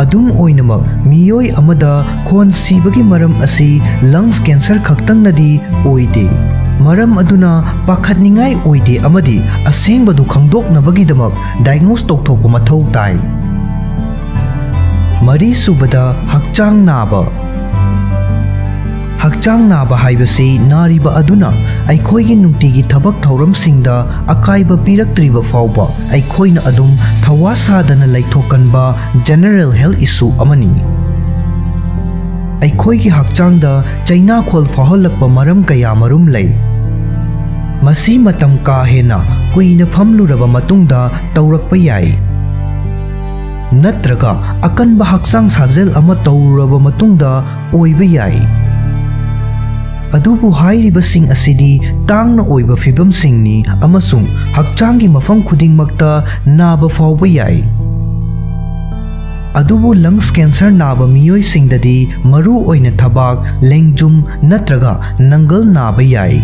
ꯑꯗꯨꯝ ꯑꯣꯏꯅꯃꯛ, ꯃꯤꯑꯣꯏ ꯑꯃꯗ ꯈꯣꯟ ꯁꯤꯕꯒꯤ ꯃꯔꯝ ꯑꯁꯤ ꯂꯪꯁ ꯀꯦꯟꯁꯔ ꯈꯛꯇꯪꯅꯗꯤ ꯑꯣꯏꯗꯦ꯫ ꯃꯔꯝ ꯑꯗꯨꯅ ꯄꯥꯈꯠꯅꯤꯡꯉꯥꯏ ꯑꯣꯏꯗꯦ ꯑꯃꯗꯤ ꯑꯁꯦꯡꯕꯗꯨ ꯈꯪꯗꯣꯛꯅꯕꯒꯤꯗꯃꯛ ꯗꯥꯏꯒꯅꯣꯁ ꯇꯧꯊꯣꯛꯄ ꯃꯊꯧ ꯇꯥꯏ꯫ ꯃꯔꯤꯁꯨꯕꯗ, ꯍꯛꯆꯥꯡ ꯅꯥꯕ꯫ ꯍꯛꯆꯥꯡ ꯅꯥꯕ ꯍꯥꯏꯕꯁꯤ ꯅꯥꯔꯤꯕ ꯑꯗꯨꯅ ꯑꯩꯈꯣꯏꯒꯤ ꯅꯨꯡꯇꯤꯒꯤ ꯊꯕꯛ ꯊꯧꯔꯝꯁꯤꯡꯗ ꯑꯀꯥꯏꯕ ꯄꯤꯔꯛꯇ꯭ꯔꯤꯕ ꯐꯥꯎꯕ ꯑꯩꯈꯣꯏꯅ ꯑꯗꯨꯝ ꯊꯋꯥ ꯁꯥꯗꯅ ꯂꯩꯊꯣꯛꯀꯟꯕ ꯖꯦꯅꯔꯦꯜ ꯍꯦꯜꯊ ꯏꯁꯨ ꯑꯃꯅꯤ꯫ ꯑꯩꯈꯣꯏꯒꯤ ꯍꯛꯆꯥꯡꯗ ꯆꯩꯅꯥꯈꯣꯜ ꯐꯥꯎꯍꯜꯂꯛꯄ ꯃꯔꯝ ꯀꯌꯥꯃꯔꯨꯝ ꯂꯩ꯫ ꯃꯁꯤ ꯃꯇꯝ ꯀꯥ ꯍꯦꯟꯅ ꯀꯨꯏꯅ ꯐꯝꯂꯨꯔꯕ ꯃꯇꯨꯡꯗ ꯇꯧꯔꯛꯄ ꯌꯥꯏ, ꯅꯠꯇ꯭ꯔꯒ ꯑꯀꯟꯕ ꯍꯛꯆꯥꯡ ꯁꯥꯖꯦꯜ ꯑꯃ ꯇꯧꯔꯨꯔꯕ ꯃꯇꯨꯡꯗ ꯑꯣꯏꯕ ꯌꯥꯏ꯫ ꯑꯗꯨꯕꯨ ꯍꯥꯏꯔꯤꯕꯁꯤꯡ ꯑꯁꯤꯗꯤ ꯇꯥꯡꯅ ꯑꯣꯏꯕ ꯐꯤꯚꯝꯁꯤꯡꯅꯤ ꯑꯃꯁꯨꯡ ꯍꯛꯆꯥꯡꯒꯤ ꯃꯐꯝ ꯈꯨꯗꯤꯡꯃꯛꯇ ꯅꯥꯕ ꯐꯥꯎꯕ ꯌꯥꯏ꯫ ꯑꯗꯨꯕꯨ lungs cancer ꯅꯥꯕ ꯃꯤꯑꯣꯏꯁꯤꯡꯗꯗꯤ ꯃꯔꯨ ꯑꯣꯏꯅ ꯊꯕꯥꯛ, ꯂꯦꯡꯖꯨꯝ ꯅꯠꯇ꯭ꯔꯒ ꯅꯪꯒꯜ ꯅꯥꯕ ꯌꯥꯏ꯫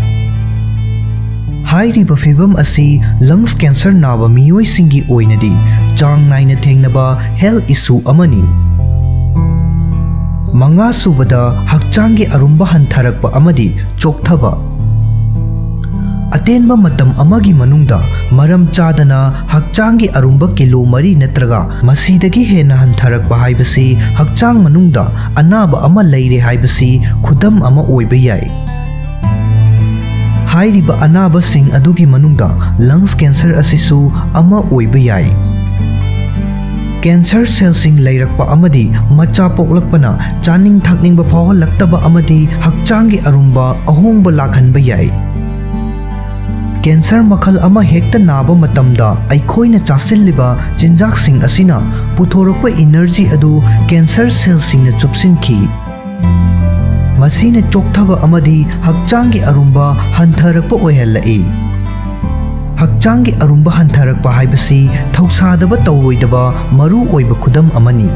ꯍꯥꯏꯔꯤꯕ ꯐꯤꯚꯝ ꯑꯁꯤ lungs cancer ꯅꯥꯕ ꯃꯤꯑꯣꯏꯁꯤꯡꯒꯤ ꯑꯣꯏꯅꯗꯤ ꯆꯥꯡ ꯅꯥꯏꯅ ꯊꯦꯡꯅꯕ health issue ꯑꯃꯅꯤ꯫ ꯃꯉꯥꯁꯨꯕꯗ, ꯍꯛꯆꯥꯡꯒꯤ ꯑꯔꯨꯝꯕ ꯍꯟꯊꯔꯛꯄ ꯑꯃꯗꯤ ꯆꯣꯛꯊꯕ꯫ ꯑꯇꯦꯟꯕ ꯃꯇꯝ ꯑꯃꯒꯤ ꯃꯅꯨꯡꯗ ꯃꯔꯝ ꯆꯥꯗꯅ ꯍꯛꯆꯥꯡꯒꯤ ꯑꯔꯨꯝꯕ ꯀꯤꯂꯣ ꯃꯔꯤ ꯅꯠꯇ꯭ꯔꯒ ꯃꯁꯤꯗꯒꯤ ꯍꯦꯟꯅ ꯍꯟꯊꯔꯛꯄ ꯍꯥꯏꯕꯁꯤ ꯍꯛꯆꯥꯡ ꯃꯅꯨꯡꯗ ꯑꯅꯥꯕ ꯑꯃ ꯂꯩꯔꯦ ꯍꯥꯏꯕꯁꯤ ꯈꯨꯗꯝ ꯑꯃ ꯑꯣꯏꯕ ꯌꯥꯏ꯫ ꯍꯥꯏꯔꯤꯕ ꯑꯅꯥꯕꯁꯤꯡ ꯑꯗꯨꯒꯤ ꯃꯅꯨꯡꯗ lungs cancer ꯑꯁꯤꯁꯨ ꯑꯃ ꯑꯣꯏꯕ ꯌꯥꯏ꯫ Cancer cellꯁꯤꯡ ꯂꯩꯔꯛꯄ ꯑꯃꯗꯤ ꯃꯆꯥ ꯄꯣꯛꯂꯛꯄꯅ ꯆꯥꯅꯤꯡ ꯊꯛꯅꯤꯡꯕ ꯐꯥꯎꯍꯜꯂꯛꯇꯕ ꯑꯃꯗꯤ ꯍꯛꯆꯥꯡꯒꯤ ꯑꯔꯨꯝꯕ ꯑꯍꯣꯡꯕ ꯂꯥꯛꯍꯟꯕ ꯌꯥꯏ꯫ Cancer ꯃꯈꯜ ꯑꯃ ꯍꯦꯛꯇ ꯅꯥꯕ ꯃꯇꯝꯗ ꯑꯩꯈꯣꯏꯅ ꯆꯥꯁꯤꯜꯂꯤꯕ ꯆꯤꯟꯖꯥꯛꯁꯤꯡ ꯑꯁꯤꯅ ꯄꯨꯊꯣꯔꯛꯄ energy ꯑꯗꯨ cancer cellꯁꯤꯡꯅ ꯆꯨꯞꯁꯤꯟꯈꯤ꯫ ꯃꯁꯤꯅ ꯆꯣꯛꯊꯕ ꯑꯃꯗꯤ ꯍꯛꯆꯥꯡꯒꯤ ꯑꯔꯨꯝꯕ ꯍꯟꯊꯔꯛꯄ ꯑꯣꯏꯍꯜꯂꯛꯏ꯫ ꯍꯛꯆꯥꯡꯒꯤ ꯑꯔꯨꯝꯕ ꯍꯟꯊꯔꯛꯄ ꯍꯥꯏꯕꯁꯤ ꯊꯧꯁꯥꯗꯕ ꯇꯧꯔꯣꯏꯗꯕ ꯃꯔꯨ ꯑꯣꯏꯕ ꯈꯨꯗꯝ ꯑꯃꯅꯤ꯫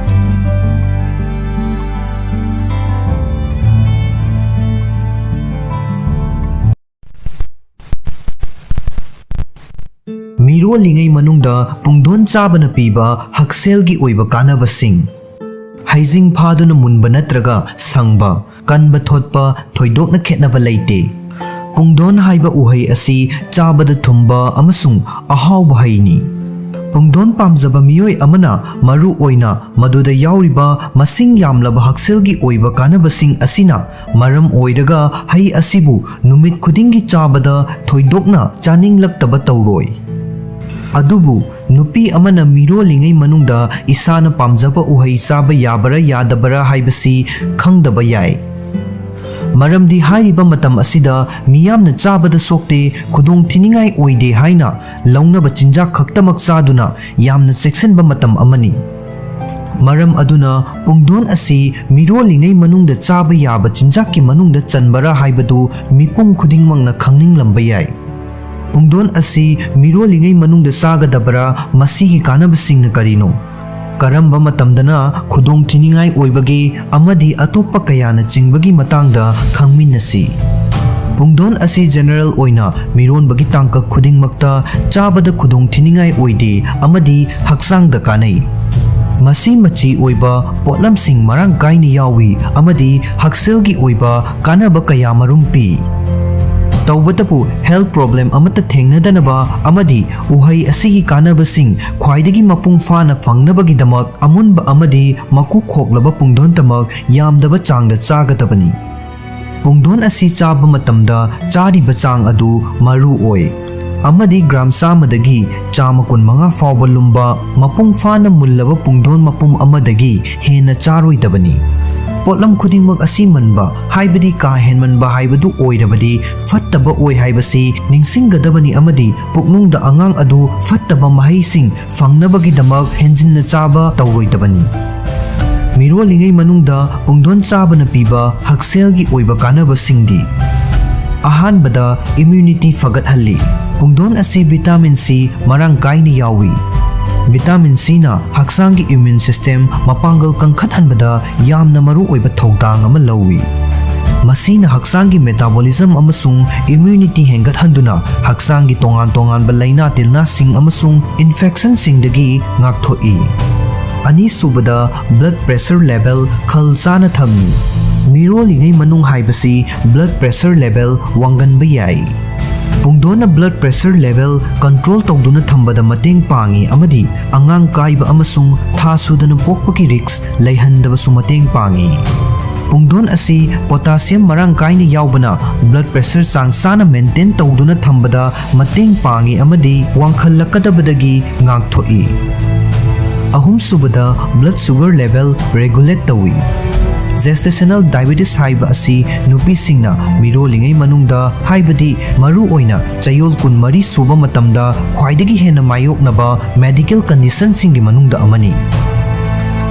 ꯃꯤꯔꯣꯜꯂꯤꯉꯩ ꯃꯅꯨꯡꯗ ꯄꯨꯡꯗꯣꯟ ꯆꯥꯕꯅ ꯄꯤꯕ ꯍꯛꯁꯦꯜꯒꯤ ꯑꯣꯏꯕ ꯀꯥꯟꯅꯕꯁꯤꯡ꯫ ꯍꯩꯖꯤꯡ ꯐꯥꯗꯨꯅ ꯃꯨꯟꯕ ꯅꯠꯇ꯭ꯔꯒ ꯁꯪꯕ, ꯀꯟꯕ ꯊꯣꯠꯄ ꯊꯣꯏꯗꯣꯛꯅ ꯈꯦꯠꯅꯕ ꯂꯩꯇꯦ꯫ ꯄꯨꯡꯗꯣꯟ ꯍꯥꯏꯕ ꯎꯍꯩ ꯑꯁꯤ ꯆꯥꯕꯗ ꯊꯨꯝꯕ ꯑꯃꯁꯨꯡ ꯑꯍꯥꯎꯕ ꯍꯩꯅꯤ꯫ ꯄꯨꯡꯗꯣꯟ ꯄꯥꯝꯖꯕ ꯃꯤꯑꯣꯏ ꯑꯃꯅ ꯃꯔꯨ ꯑꯣꯏꯅ ꯃꯗꯨꯗ ꯌꯥꯎꯔꯤꯕ ꯃꯁꯤꯡ ꯌꯥꯝꯂꯕ ꯍꯛꯁꯦꯜꯒꯤ ꯑꯣꯏꯕ ꯀꯥꯟꯅꯕꯁꯤꯡ ꯑꯁꯤꯅ ꯃꯔꯝ ꯑꯣꯏꯔꯒ ꯍꯩ ꯑꯁꯤꯕꯨ ꯅꯨꯃꯤꯠ ꯈꯨꯗꯤꯡꯒꯤ ꯆꯥꯕꯗ ꯊꯣꯏꯗꯣꯛꯅ ꯆꯥꯅꯤꯡꯂꯛꯇꯕ ꯇꯧꯔꯣꯏ꯫ ꯑꯗꯨꯕꯨ ꯅꯨꯄꯤ ꯑꯃꯅ ꯃꯤꯔꯣꯜꯂꯤꯉꯩ ꯃꯅꯨꯡꯗ ꯏꯁꯥꯅ ꯄꯥꯝꯖꯕ ꯎꯍꯩ ꯆꯥꯕ ꯌꯥꯕꯔꯥ ꯌꯥꯗꯕꯔꯥ ꯍꯥꯏꯕꯁꯤ ꯈꯪꯗꯕ ꯌꯥꯏ꯫ ꯃꯔꯝꯗꯤ ꯍꯥꯏꯔꯤꯕ ꯃꯇꯝ ꯑꯁꯤꯗ ꯃꯤꯌꯥꯝꯅ ꯆꯥꯕꯗ ꯁꯣꯛꯇꯦ, ꯈꯨꯗꯣꯡ ꯊꯤꯅꯤꯡꯉꯥꯏ ꯑꯣꯏꯗꯦ ꯍꯥꯏꯅ ꯂꯧꯅꯕ ꯆꯤꯟꯖꯥꯛ ꯈꯛꯇꯃꯛ ꯆꯥꯗꯨꯅ ꯌꯥꯝꯅ ꯆꯦꯛꯁꯤꯟꯕ ꯃꯇꯝ ꯑꯃꯅꯤ꯫ ꯃꯔꯝ ꯑꯗꯨꯅ ꯄꯨꯡꯗꯣꯟ ꯑꯁꯤ ꯃꯤꯔꯣꯜꯂꯤꯉꯩ ꯃꯅꯨꯡꯗ ꯆꯥꯕ ꯌꯥꯕ ꯆꯤꯟꯖꯥꯛꯀꯤ ꯃꯅꯨꯡꯗ ꯆꯟꯕꯔꯥ ꯍꯥꯏꯕꯗꯨ ꯃꯤꯄꯨꯝ ꯈꯨꯗꯤꯡꯃꯛꯅ ꯈꯪꯅꯤꯡꯂꯝꯕ ꯌꯥꯏ꯫ ꯄꯨꯡꯗꯣꯟ ꯑꯁꯤ ꯃꯤꯔꯣꯜꯂꯤꯉꯩ ꯃꯅꯨꯡꯗ ꯆꯥꯒꯗꯕꯔꯥ? ꯃꯁꯤꯒꯤ ꯀꯥꯟꯅꯕꯁꯤꯡꯅ ꯀꯔꯤꯅꯣ? ꯀꯔꯝꯕ ꯃꯇꯝꯗꯅ ꯈꯨꯗꯣꯡꯊꯤꯅꯤꯡꯉꯥꯏ ꯑꯣꯏꯕꯒꯦ ꯑꯃꯗꯤ ꯑꯇꯣꯞꯄ ꯀꯌꯥꯅ ꯆꯤꯡꯕꯒꯤ ꯃꯇꯥꯡꯗ ꯈꯪꯃꯤꯟꯅꯁꯤ꯫ ꯄꯨꯡꯗꯣꯟ ꯑꯁꯤ ꯖꯦꯅꯔꯦꯜ ꯑꯣꯏꯅ ꯃꯤꯔꯣꯟꯕꯒꯤ ꯇꯥꯡꯀꯛ ꯈꯨꯗꯤꯡꯃꯛꯇ ꯆꯥꯕꯗ ꯈꯨꯗꯣꯡꯊꯤꯅꯤꯡꯉꯥꯏ ꯑꯣꯏꯗꯦ ꯑꯃꯗꯤ ꯍꯛꯆꯥꯡꯗ ꯀꯥꯟꯅꯩ꯫ ꯃꯁꯤ ꯃꯆꯤ ꯑꯣꯏꯕ ꯄꯣꯠꯂꯝꯁꯤꯡ ꯃꯔꯥꯡ ꯀꯥꯏꯅ ꯌꯥꯎꯏ ꯑꯃꯗꯤ ꯍꯛꯁꯦꯜꯒꯤ ꯑꯣꯏꯕ ꯀꯥꯟꯅꯕ ꯀꯌꯥ ꯃꯔꯨꯝ ꯄꯤ꯫ ꯇꯧꯕꯇꯕꯨ health problem ꯑꯃꯠꯇ ꯊꯦꯡꯅꯗꯅꯕ ꯑꯃꯗꯤ ꯎꯍꯩ ꯑꯁꯤꯒꯤ ꯀꯥꯟꯅꯕꯁꯤꯡ ꯈ꯭ꯋꯥꯏꯗꯒꯤ ꯃꯄꯨꯡ ꯐꯥꯅ ꯐꯪꯅꯕꯒꯤꯗꯃꯛ ꯑꯃꯨꯟꯕ ꯑꯃꯗꯤ ꯃꯀꯨ ꯈꯣꯛꯂꯕ ꯄꯨꯡꯗꯣꯟꯇꯃꯛ ꯌꯥꯝꯗꯕ ꯆꯥꯡꯗ ꯆꯥꯒꯗꯕꯅꯤ꯫ ꯄꯨꯡꯗꯣꯟ ꯑꯁꯤ ꯆꯥꯕ ꯃꯇꯝꯗ ꯆꯥꯔꯤꯕ ꯆꯥꯡ ꯑꯗꯨ ꯃꯔꯨ ꯑꯣꯏ ꯑꯃꯗꯤ ꯒ꯭ꯔꯥꯝ ꯆꯥꯝꯃꯗꯒꯤ ꯆꯥꯝꯃ ꯀꯨꯟꯃꯉꯥ ꯐꯥꯎꯕ ꯂꯨꯝꯕ ꯃꯄꯨꯡ ꯐꯥꯅ ꯃꯨꯜꯂꯕ ꯄꯨꯡꯗꯣꯟ ꯃꯄꯨꯝ ꯑꯃꯗꯒꯤ ꯍꯦꯟꯅ ꯆꯥꯔꯣꯏꯗꯕꯅꯤ꯫ ꯄꯣꯠꯂꯝ ꯈꯨꯗꯤꯡꯃꯛ ꯑꯁꯤ ꯃꯟꯕ, ꯍꯥꯏꯕꯗꯤ ꯀꯥ ꯍꯦꯟꯃꯟꯕ ꯍꯥꯏꯕꯗꯨ ꯑꯣꯏꯔꯕꯗꯤ ꯐꯠꯇꯕ ꯑꯣꯏ ꯍꯥꯏꯕꯁꯤ ꯅꯤꯡꯁꯤꯡꯒꯗꯕꯅꯤ ꯑꯃꯗꯤ ꯄꯨꯛꯅꯨꯡꯗ ꯑꯉꯥꯡ ꯑꯗꯨ ꯐꯠꯇꯕ ꯃꯍꯩꯁꯤꯡ ꯐꯪꯅꯕꯒꯤꯗꯃꯛ ꯍꯦꯟꯖꯤꯟꯅ ꯆꯥꯕ ꯇꯧꯔꯣꯏꯗꯕꯅꯤ꯫ ꯃꯤꯔꯣꯜꯂꯤꯉꯩ ꯃꯅꯨꯡꯗ ꯄꯨꯡꯗꯣꯟ ꯆꯥꯕꯅ ꯄꯤꯕ ꯍꯛꯁꯦꯜꯒꯤ ꯑꯣꯏꯕ ꯀꯥꯟꯅꯕꯁꯤꯡꯗꯤ: ꯑꯍꯥꯟꯕꯗ, immunity ꯐꯒꯠꯍꯜꯂꯤ꯫ ꯄꯨꯡꯗꯣꯟ ꯑꯁꯤ vitamin C ꯃꯔꯥꯡ ꯀꯥꯏꯅ ꯌꯥꯎꯏ꯫ Vitamin Cꯅ ꯍꯛꯆꯥꯡꯒꯤ immune system ꯃꯄꯥꯡꯒꯜ ꯀꯟꯈꯠꯍꯟꯕꯗ ꯌꯥꯝꯅ ꯃꯔꯨꯑꯣꯏꯕ ꯊꯧꯗꯥꯡ ꯑꯃ ꯂꯧꯏ꯫ ꯃꯁꯤꯅ ꯍꯛꯆꯥꯡꯒꯤ metabolism ꯑꯃꯁꯨꯡ immunity ꯍꯦꯟꯒꯠꯍꯟꯗꯨꯅ ꯍꯛꯆꯥꯡꯒꯤ ꯇꯣꯉꯥꯟ ꯇꯣꯉꯥꯟꯕ ꯂꯥꯏꯅꯥ ꯇꯤꯜꯅꯥꯁꯤꯡ ꯑꯃꯁꯨꯡ infectionꯁꯤꯡꯗꯒꯤ ꯉꯥꯛꯊꯣꯛꯏ꯫ ꯑꯅꯤꯁꯨꯕꯗ, blood pressure level ꯈꯜ ꯆꯥꯅ ꯊꯝꯃꯤ꯫ ꯃꯤꯔꯣꯜꯂꯤꯉꯩ ꯃꯅꯨꯡ ꯍꯥꯏꯕꯁꯤ blood pressure level ꯋꯥꯡꯒꯟꯕ ꯌꯥꯏ꯫ ꯄꯨꯡꯗꯣꯟꯅ blood pressure level control ꯇꯧꯗꯨꯅ ꯊꯝꯕꯗ ꯃꯇꯦꯡ ꯄꯥꯡꯏ ꯑꯃꯗꯤ ꯑꯉꯥꯡ ꯀꯥꯏꯕ ꯑꯃꯁꯨꯡ ꯊꯥ ꯁꯨꯗꯅ ꯄꯣꯛꯄꯒꯤ risk ꯂꯩꯍꯟꯗꯕꯁꯨ ꯃꯇꯦꯡ ꯄꯥꯡꯏ꯫ ꯄꯨꯡꯗꯣꯟ ꯑꯁꯤ potassium ꯃꯔꯥꯡ ꯀꯥꯏꯅ ꯌꯥꯎꯕꯅ blood pressure ꯆꯥꯡ ꯆꯥꯅ maintain ꯇꯧꯗꯨꯅ ꯊꯝꯕꯗ ꯃꯇꯦꯡ ꯄꯥꯡꯏ ꯑꯃꯗꯤ ꯋꯥꯡꯈꯠꯂꯛꯀꯗꯕꯗꯒꯤ ꯉꯥꯛꯊꯣꯛꯏ꯫ ꯑꯍꯨꯝꯁꯨꯕꯗ, blood sugar level regulate ꯇꯧꯏ꯫ Gestational diabetes ꯍꯥꯏꯕ ꯑꯁꯤ ꯅꯨꯄꯤꯁꯤꯡꯅ ꯃꯤꯔꯣꯜꯂꯤꯉꯩ ꯃꯅꯨꯡꯗ, ꯍꯥꯏꯕꯗꯤ ꯃꯔꯨꯑꯣꯏꯅ ꯆꯌꯣꯜ ꯀꯨꯟꯃꯔꯤ ꯁꯨꯕ ꯃꯇꯝꯗ ꯈ꯭ꯋꯥꯏꯗꯒꯤ ꯍꯦꯟꯅ ꯃꯥꯌꯣꯛꯅꯕ medical conditionꯁꯤꯡꯒꯤ ꯃꯅꯨꯡꯗ ꯑꯃꯅꯤ꯫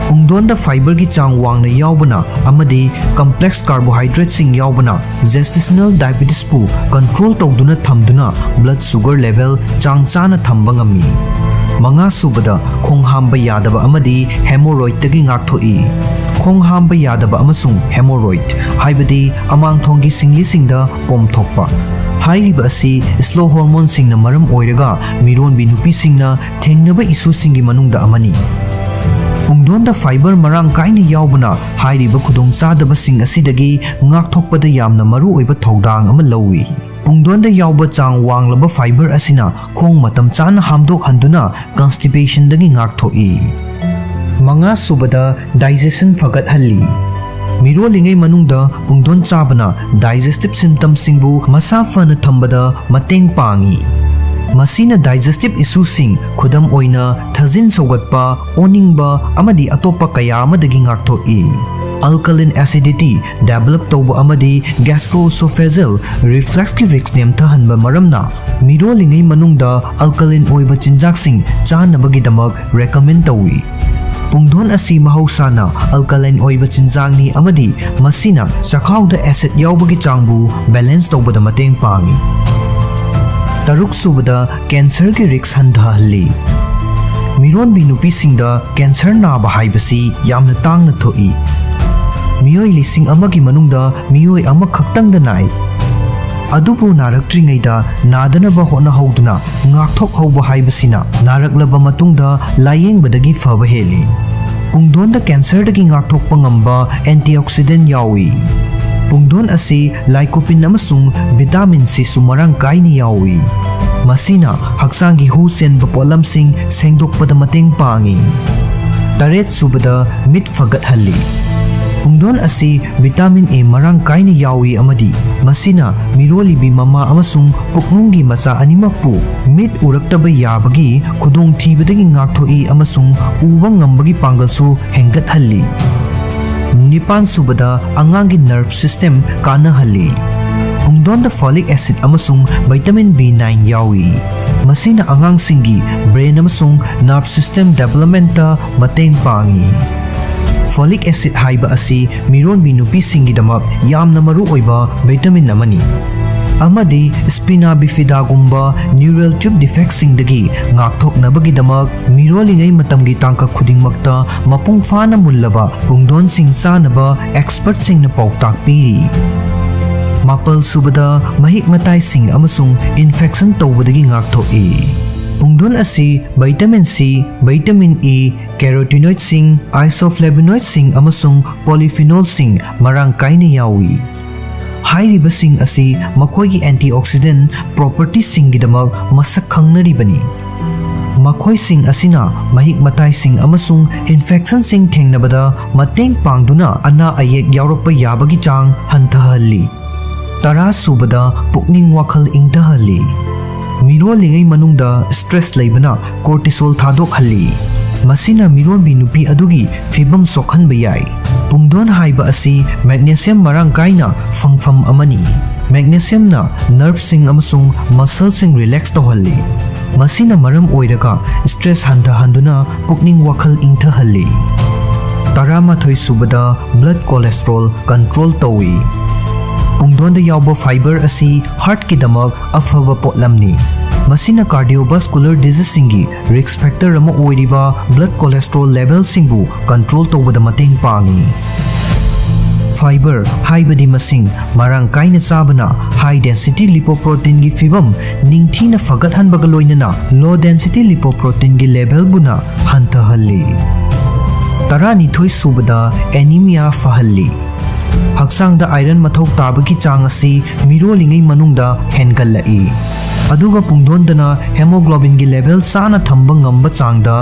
ꯄꯨꯡꯗꯣꯟꯗ fiberꯒꯤ ꯆꯥꯡ ꯋꯥꯡꯅ ꯌꯥꯎꯕꯅ ꯑꯃꯗꯤ complex carbohydrateꯁꯤꯡ ꯌꯥꯎꯕꯅ gestational diabetesꯄꯨ control ꯇꯧꯗꯨꯅ ꯊꯝꯗꯨꯅ blood sugar level ꯆꯥꯡ ꯆꯥꯅ ꯊꯝꯕ ꯉꯝꯃꯤ꯫ ꯃꯉꯥ ꯁꯨꯕꯗ, ꯈꯣꯡ ꯍꯥꯝꯕ ꯌꯥꯗꯕ ꯑꯃꯗꯤ ꯍꯦꯃꯣꯔꯣꯏꯗꯇꯒꯤ ꯉꯥꯛꯊꯣꯛꯏ꯫ ꯈꯣꯡ ꯍꯥꯝꯕ ꯌꯥꯗꯕ ꯑꯃꯁꯨꯡ ꯍꯦꯃꯣꯔꯣꯏꯗ ꯍꯥꯏꯕꯗꯤ ꯑꯃꯥꯡꯊꯣꯡꯒꯤ ꯁꯤꯡꯂꯤꯁꯤꯡꯗ ꯄꯣꯝꯊꯣꯛꯄ꯫ ꯍꯥꯏꯔꯤꯕ ꯑꯁꯤ ꯁ꯭ꯂꯣ ꯍꯣꯔꯃꯣꯟꯁꯤꯡꯅ ꯃꯔꯝ ꯑꯣꯏꯔꯒ ꯃꯤꯔꯣꯟꯕꯤ ꯅꯨꯄꯤꯁꯤꯡꯅ ꯊꯦꯡꯅꯕ ꯏꯁꯨꯁꯤꯡꯒꯤ ꯃꯅꯨꯡꯗ ꯑꯃꯅꯤ꯫ ꯄꯨꯡꯗꯣꯟꯗ ꯐꯥꯏꯕꯔ ꯃꯔꯥꯡ ꯀꯥꯏꯅ ꯌꯥꯎꯕꯅ ꯍꯥꯏꯔꯤꯕ ꯈꯨꯗꯣꯡꯆꯥꯗꯕꯁꯤꯡ ꯑꯁꯤꯗꯒꯤ ꯉꯥꯛꯊꯣꯛꯄꯗ ꯌꯥꯝꯅ ꯃꯔꯨꯑꯣꯏꯕ ꯊꯧꯗꯥꯡ ꯑꯃ ꯂꯧꯏ꯫ ꯄꯨꯡꯗꯣꯟꯗ ꯌꯥꯎꯕ ꯆꯥꯡ ꯋꯥꯡꯂꯕ ꯐꯥꯏꯕꯔ ꯑꯁꯤꯅ ꯈꯣꯡ ꯃꯇꯝ ꯆꯥꯅ ꯍꯥꯝꯗꯣꯛꯍꯟꯗꯨꯅ ꯀꯟꯁꯇꯤꯄꯦꯁꯟꯗꯒꯤ ꯉꯥꯛꯊꯣꯛꯏ꯫ ꯃꯉꯥ ꯁꯨꯕꯗ, ꯗꯥꯏꯖꯦꯁꯟ ꯐꯒꯠꯍꯜꯂꯤ꯫ ꯃꯤꯔꯣꯜꯂꯤꯉꯩ ꯃꯅꯨꯡꯗ ꯄꯨꯡꯗꯣꯟ ꯆꯥꯕꯅ ꯗꯥꯏꯖꯦꯁꯇꯤꯚ ꯁꯤꯝꯇꯝꯁꯤꯡꯕꯨ ꯃꯁꯥ ꯐꯅ ꯊꯝꯕꯗ ꯃꯇꯦꯡ ꯄꯥꯡꯏ꯫ ꯃꯁꯤꯅ ꯗꯥꯏꯖꯦꯁꯇꯤꯚ ꯏꯁꯨꯁꯤꯡ, ꯈꯨꯗꯝ ꯑꯣꯏꯅ ꯊꯥꯖꯤꯟ ꯁꯧꯒꯠꯄ, ꯑꯣꯅꯤꯡꯕ ꯑꯃꯗꯤ ꯑꯇꯣꯞꯄ ꯀꯌꯥ ꯑꯃꯗꯒꯤ ꯉꯥꯛꯊꯣꯛꯏ꯫ ꯑꯜꯀꯂꯤꯟ ꯑꯦꯁꯤꯗꯤꯇꯤ ꯗꯦꯚꯂꯞ ꯇꯧꯕ ꯑꯃꯗꯤ ꯒ꯭ꯌꯥꯁꯇ꯭ꯔꯣꯑꯣꯁꯣꯐꯦꯖꯦꯜ ꯔꯤꯐ꯭ꯂꯦꯛꯁꯀꯤ ꯔꯤꯁ꯭ꯛ ꯅꯦꯝꯊꯍꯟꯕ ꯃꯔꯝꯅ ꯃꯤꯔꯣꯜꯂꯤꯉꯩ ꯃꯅꯨꯡꯗ ꯑꯜꯀꯂꯤꯟ ꯑꯣꯏꯕ ꯆꯤꯟꯖꯥꯛꯁꯤꯡ ꯆꯥꯅꯕꯒꯤꯗꯃꯛ ꯔꯦꯀꯃꯦꯟ ꯇꯧꯏ꯫ ꯄꯨꯡꯗꯣꯟ ꯑꯁꯤ ꯃꯍꯧꯁꯥꯅ ꯑꯜꯀꯂꯥꯏꯟ ꯑꯣꯏꯕ ꯆꯤꯟꯖꯥꯛꯅꯤ ꯑꯃꯗꯤ ꯃꯁꯤꯅ ꯆꯈꯥꯎꯗ ꯑꯦꯁꯤꯗ ꯌꯥꯎꯕꯒꯤ ꯆꯥꯡꯕꯨ ꯕꯦꯂꯦꯟꯁ ꯇꯧꯕꯗ ꯃꯇꯦꯡ ꯄꯥꯡꯏ꯫ ꯇꯔꯨꯛ ꯁꯨꯕꯗ, ꯀꯦꯟꯁꯔꯒꯤ ꯔꯤꯁ꯭ꯛ ꯍꯟꯊꯍꯜꯂꯤ꯫ ꯃꯤꯔꯣꯟꯕꯤ ꯅꯨꯄꯤꯁꯤꯡꯗ ꯀꯦꯟꯁꯔ ꯅꯥꯕ ꯍꯥꯏꯕꯁꯤ ꯌꯥꯝꯅ ꯇꯥꯡꯅ ꯊꯣꯛꯏ꯫ ꯃꯤꯑꯣꯏ ꯂꯤꯁꯤꯡ ꯑꯃꯒꯤ ꯃꯅꯨꯡꯗ ꯃꯤꯑꯣꯏ ꯑꯃꯈꯛꯇꯪꯗ ꯅꯥꯏ꯫ ꯑꯗꯨꯕꯨ ꯅꯥꯔꯛꯇ꯭ꯔꯤꯉꯩꯗ ꯅꯥꯗꯅꯕ ꯍꯣꯠꯅꯍꯧꯗꯨꯅ ꯉꯥꯛꯊꯣꯛꯍꯧꯕ ꯍꯥꯏꯕꯁꯤꯅ ꯅꯥꯔꯛꯂꯕ ꯃꯇꯨꯡꯗ ꯂꯥꯌꯦꯡꯕꯗꯒꯤ ꯐꯕ ꯍꯦꯜꯂꯤ꯫ ꯄꯨꯡꯗꯣꯟꯗ ꯀꯦꯟꯁꯔꯗꯒꯤ ꯉꯥꯛꯊꯣꯛꯄ ꯉꯝꯕ ꯑꯦꯟꯇꯤꯑꯣꯛꯁꯤꯗꯦꯟ ꯌꯥꯎꯏ꯫ ꯄꯨꯡꯗꯣꯟ ꯑꯁꯤ ꯂꯥꯏꯀꯣꯄꯤꯟ ꯑꯃꯁꯨꯡ ꯚꯤꯇꯥꯃꯤꯟ ꯁꯤꯁꯨ ꯃꯔꯥꯡ ꯀꯥꯏꯅ ꯌꯥꯎꯏ꯫ ꯃꯁꯤꯅ ꯍꯛꯆꯥꯡꯒꯤ ꯍꯨ ꯆꯦꯟꯕ ꯄꯣꯠꯂꯝꯁꯤꯡ ꯁꯦꯡꯗꯣꯛꯄꯗ ꯃꯇꯦꯡ ꯄꯥꯡꯏ꯫ ꯇꯔꯦꯠ ꯁꯨꯕꯗ, ꯃꯤꯠ ꯐꯒꯠꯍꯜꯂꯤ꯫ ꯄꯨꯡꯗꯣꯟ ꯑꯁꯤ ꯚꯤꯇꯥꯃꯤꯟ ꯑꯦ ꯃꯔꯥꯡ ꯀꯥꯏꯅ ꯌꯥꯎꯏ ꯑꯃꯗꯤ ꯃꯁꯤꯅ ꯃꯤꯔꯣꯜꯂꯤꯕꯤ ꯃꯃꯥ ꯑꯃꯁꯨꯡ ꯄꯨꯛꯅꯨꯡꯒꯤ ꯃꯆꯥ ꯑꯅꯤꯃꯛꯄꯨ ꯃꯤꯠ ꯎꯔꯛꯇꯕ ꯌꯥꯕꯒꯤ ꯈꯨꯗꯣꯡꯊꯤꯕꯗꯒꯤ ꯉꯥꯛꯊꯣꯛꯏ ꯑꯃꯁꯨꯡ ꯎꯕ ꯉꯝꯕꯒꯤ ꯄꯥꯡꯒꯜꯁꯨ ꯍꯦꯟꯒꯠꯍꯜꯂꯤ꯫ ꯅꯤꯄꯥꯟ ꯁꯨꯕꯗ, ꯑꯉꯥꯡꯒꯤ ꯅꯔꯚ ꯁꯤꯁꯇꯦꯝ ꯀꯥꯟꯅꯍꯜꯂꯤ꯫ ꯄꯨꯡꯗꯣꯟꯗ ꯐꯣꯂꯤꯛ ꯑꯦꯁꯤꯗ ꯑꯃꯁꯨꯡ ꯚꯤꯇꯥꯃꯤꯟ ꯕꯤ ꯅꯥꯏꯟ ꯌꯥꯎꯏ꯫ ꯃꯁꯤꯅ ꯑꯉꯥꯡꯁꯤꯡꯒꯤ ꯕ꯭ꯔꯦꯟ ꯑꯃꯁꯨꯡ ꯅꯔꯚ ꯁꯤꯁꯇꯦꯝ ꯗꯦꯚꯂꯞꯃꯦꯟꯇ ꯃꯇꯦꯡ ꯄꯥꯡꯏ꯫ ꯐꯣꯂꯤꯛ ꯑꯦꯁꯤꯗ ꯍꯥꯏꯕ ꯑꯁꯤ ꯃꯤꯔꯣꯟꯕꯤ ꯅꯨꯄꯤꯁꯤꯡꯒꯤꯗꯃꯛ ꯌꯥꯝꯅ ꯃꯔꯨꯑꯣꯏꯕ ꯚꯤꯇꯥꯃꯤꯟ ꯑꯃꯅꯤ꯫ ꯑꯃꯗꯤ ꯁ꯭ꯄꯤꯅꯥ ꯕꯤꯐꯤꯗꯥꯒꯨꯝꯕ neural tube defectꯁꯤꯡꯗꯒꯤ ꯉꯥꯛꯊꯣꯛꯅꯕꯒꯤꯗꯃꯛ ꯃꯤꯔꯣꯜꯂꯤꯉꯩ ꯃꯇꯝꯒꯤ ꯇꯥꯡꯀꯛ ꯈꯨꯗꯤꯡꯃꯛꯇ ꯃꯄꯨꯡ ꯐꯥꯅ ꯃꯨꯜꯂꯕ ꯄꯨꯡꯗꯣꯟꯁꯤꯡ ꯆꯥꯅꯕ expertꯁꯤꯡꯅ ꯄꯥꯎꯇꯥꯛ ꯄꯤꯔꯤ꯫ ꯃꯥꯄꯜ ꯁꯨꯕꯗ, ꯃꯍꯤꯛ ꯃꯇꯥꯏꯁꯤꯡ ꯑꯃꯁꯨꯡ infection ꯇꯧꯕꯗꯒꯤ ꯉꯥꯛꯊꯣꯛꯏ꯫ ꯄꯨꯡꯗꯣꯟ ꯑꯁꯤ vitamin C, vitamin E, carotenoidꯁꯤꯡ, isoflavonoidꯁꯤꯡ ꯑꯃꯁꯨꯡ polyphenolꯁꯤꯡ ꯃꯔꯥꯡ ꯀꯥꯏꯅ ꯌꯥꯎꯏ꯫ ꯍꯥꯏꯔꯤꯕꯁꯤꯡ ꯑꯁꯤ ꯃꯈꯣꯏꯒꯤ antioxidant propertiesꯁꯤꯡꯒꯤꯗꯃꯛ ꯃꯁꯛ ꯈꯪꯅꯔꯤꯕꯅꯤ꯫ ꯃꯈꯣꯏꯁꯤꯡ ꯑꯁꯤꯅ ꯃꯍꯤꯛ ꯃꯇꯥꯏꯁꯤꯡ ꯑꯃꯁꯨꯡ infectionꯁꯤꯡ ꯊꯦꯡꯅꯕꯗ ꯃꯇꯦꯡ ꯄꯥꯡꯗꯨꯅ ꯑꯅꯥ ꯑꯌꯦꯛ ꯌꯥꯎꯔꯛꯄ ꯌꯥꯕꯒꯤ ꯆꯥꯡ ꯍꯟꯊꯍꯜꯂꯤ꯫ ꯇꯔꯥ ꯁꯨꯕꯗ, ꯄꯨꯛꯅꯤꯡ ꯋꯥꯈꯜ ꯏꯪꯊꯍꯜꯂꯤ꯫ ꯃꯤꯔꯣꯜꯂꯤꯉꯩ ꯃꯅꯨꯡꯗ stress ꯂꯩꯕꯅ cortisol ꯊꯥꯗꯣꯛꯍꯜꯂꯤ꯫ ꯃꯁꯤꯅ ꯃꯤꯔꯣꯟꯕꯤ ꯅꯨꯄꯤ ꯑꯗꯨꯒꯤ ꯐꯤꯕꯝ ꯁꯣꯛꯍꯟꯕ ꯌꯥꯏ꯫ ꯄꯨꯡꯗꯣꯟ ꯍꯥꯏꯕ ꯑꯁꯤ magnesium ꯃꯔꯥꯡ ꯀꯥꯏꯅ ꯐꯪꯐꯝ ꯑꯃꯅꯤ꯫ Magnesiumꯅ nerveꯁꯤꯡ ꯑꯃꯁꯨꯡ muscleꯁꯤꯡ relax ꯇꯧꯍꯜꯂꯤ꯫ ꯃꯁꯤꯅ ꯃꯔꯝ ꯑꯣꯏꯔꯒ stress ꯍꯟꯊꯍꯟꯗꯨꯅ ꯄꯨꯛꯅꯤꯡ ꯋꯥꯈꯜ ꯏꯪꯊꯍꯜꯂꯤ꯫ ꯇꯔꯥꯃꯥꯊꯣꯏ ꯁꯨꯕꯗ, blood cholesterol control ꯇꯧꯏ꯫ ꯄꯨꯡꯗꯣꯟꯗ ꯌꯥꯎꯕ fiber ꯑꯁꯤ heartꯀꯤꯗꯃꯛ ꯑꯐꯕ ꯄꯣꯠꯂꯝꯅꯤ꯫ ꯃꯁꯤꯅ cardiovascular diseaseꯁꯤꯡꯒꯤ risk factor ꯑꯃ ꯑꯣꯏꯔꯤꯕ blood cholesterol levelꯁꯤꯡꯕꯨ control ꯇꯧꯕꯗ ꯃꯇꯦꯡ ꯄꯥꯡꯏ꯫ Fiber ꯍꯥꯏꯕꯗꯤ ꯃꯁꯤꯡ ꯃꯔꯥꯡ ꯀꯥꯏꯅ ꯆꯥꯕꯅ high density lipoproteinꯒꯤ ꯐꯤꯕꯝ ꯅꯤꯡꯊꯤꯅ ꯐꯒꯠꯍꯟꯕꯒ ꯂꯣꯏꯅꯅ low density lipoproteinꯒꯤ levelꯕꯨꯅ ꯍꯟꯊꯍꯜꯂꯤ꯫ ꯇꯔꯥꯅꯤꯊꯣꯏ ꯁꯨꯕꯗ, anemia ꯐꯍꯜꯂꯤ꯫ ꯍꯛꯆꯥꯡꯗ iron ꯃꯊꯧ ꯇꯥꯕꯒꯤ ꯆꯥꯡ ꯑꯁꯤ ꯃꯤꯔꯣꯜꯂꯤꯉꯩ ꯃꯅꯨꯡꯗ ꯍꯦꯟꯒꯠꯂꯛꯏ, ꯑꯗꯨꯒ ꯄꯨꯡꯗꯣꯟꯗꯅ hemoglobinꯒꯤ level ꯆꯥꯅ ꯊꯝꯕ ꯉꯝꯕ ꯆꯥꯡꯗ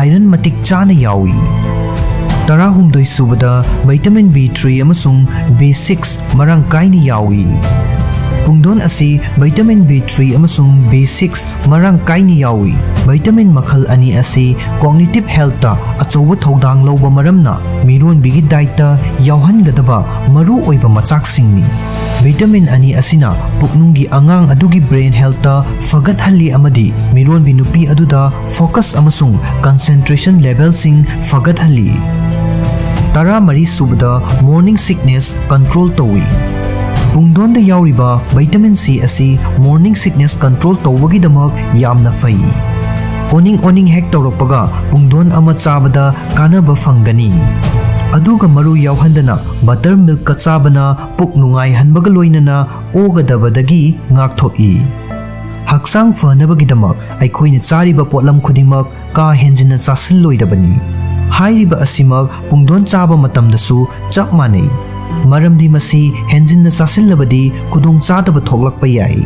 iron ꯃꯇꯤꯛ ꯆꯥꯅ ꯌꯥꯎꯏ꯫ ꯇꯔꯥꯍꯨꯝꯗꯣꯏ ꯁꯨꯕꯗ, vitamin B three ꯑꯃꯁꯨꯡ B six ꯃꯔꯥꯡ ꯀꯥꯏꯅ ꯌꯥꯎꯏ꯫ ꯄꯨꯡꯗꯣꯟ ꯑꯁꯤ vitamin B three ꯑꯃꯁꯨꯡ B six ꯃꯔꯥꯡ ꯀꯥꯏꯅ ꯌꯥꯎꯏ꯫ Vitamin ꯃꯈꯜ ꯑꯅꯤ ꯑꯁꯤ cognitive healthꯇ ꯑꯆꯧꯕ ꯊꯧꯗꯥꯡ ꯂꯧꯕ ꯃꯔꯝꯅ ꯃꯤꯔꯣꯟꯕꯤꯒꯤ dietꯇ ꯌꯥꯎꯍꯟꯒꯗꯕ ꯃꯔꯨꯑꯣꯏꯕ ꯃꯆꯥꯛꯁꯤꯡꯅꯤ꯫ Vitamin ꯑꯅꯤ ꯑꯁꯤꯅ ꯄꯨꯛꯅꯨꯡꯒꯤ ꯑꯉꯥꯡ ꯑꯗꯨꯒꯤ brain healthꯇ ꯐꯒꯠꯍꯜꯂꯤ ꯑꯃꯗꯤ ꯃꯤꯔꯣꯟꯕꯤ ꯅꯨꯄꯤ ꯑꯗꯨꯗ focus ꯑꯃꯁꯨꯡ concentration levelꯁꯤꯡ ꯐꯒꯠꯍꯜꯂꯤ꯫ ꯇꯔꯥꯃꯔꯤ ꯁꯨꯕꯗ, morning sickness control ꯇꯧꯏ꯫ ꯄꯨꯡꯗꯣꯟꯗ ꯌꯥꯎꯔꯤꯕ vitamin C ꯑꯁꯤ morning sickness control ꯇꯧꯕꯒꯤꯗꯃꯛ ꯌꯥꯝꯅ ꯐꯩ꯫ ꯑꯣꯅꯤꯡ ꯑꯣꯅꯤꯡ ꯍꯦꯛ ꯇꯧꯔꯛꯄꯒ ꯄꯨꯡꯗꯣꯟ ꯑꯃ ꯆꯥꯕꯗ ꯀꯥꯟꯅꯕ ꯐꯪꯒꯅꯤ꯫ ꯑꯗꯨꯒ ꯃꯔꯨ ꯌꯥꯎꯍꯟꯗꯅ butter milkꯀ ꯆꯥꯕꯅ ꯄꯨꯛ ꯅꯨꯡꯉꯥꯏꯍꯟꯕꯒ ꯂꯣꯏꯅꯅ ꯑꯣꯒꯗꯕꯗꯒꯤ ꯉꯥꯛꯊꯣꯛꯏ꯫ ꯍꯛꯆꯥꯡ ꯐꯅꯕꯒꯤꯗꯃꯛ ꯑꯩꯈꯣꯏꯅ ꯆꯥꯔꯤꯕ ꯄꯣꯠꯂꯝ ꯈꯨꯗꯤꯡꯃꯛ ꯀꯥ ꯍꯦꯟꯖꯤꯟꯅ ꯆꯥꯁꯤꯜꯂꯣꯏꯗꯕꯅꯤ꯫ ꯍꯥꯏꯔꯤꯕ ꯑꯁꯤꯃꯛ ꯄꯨꯡꯗꯣꯟ ꯆꯥꯕ ꯃꯇꯝꯗꯁꯨ ꯆꯞ ꯃꯥꯟꯅꯩ꯫ ꯃꯔꯝꯗꯤ ꯃꯁꯤ ꯍꯦꯟꯖꯤꯟꯅ ꯆꯥꯁꯤꯜꯂꯕꯗꯤ ꯈꯨꯗꯣꯡꯆꯥꯗꯕ ꯊꯣꯛꯂꯛꯄ ꯌꯥꯏ꯫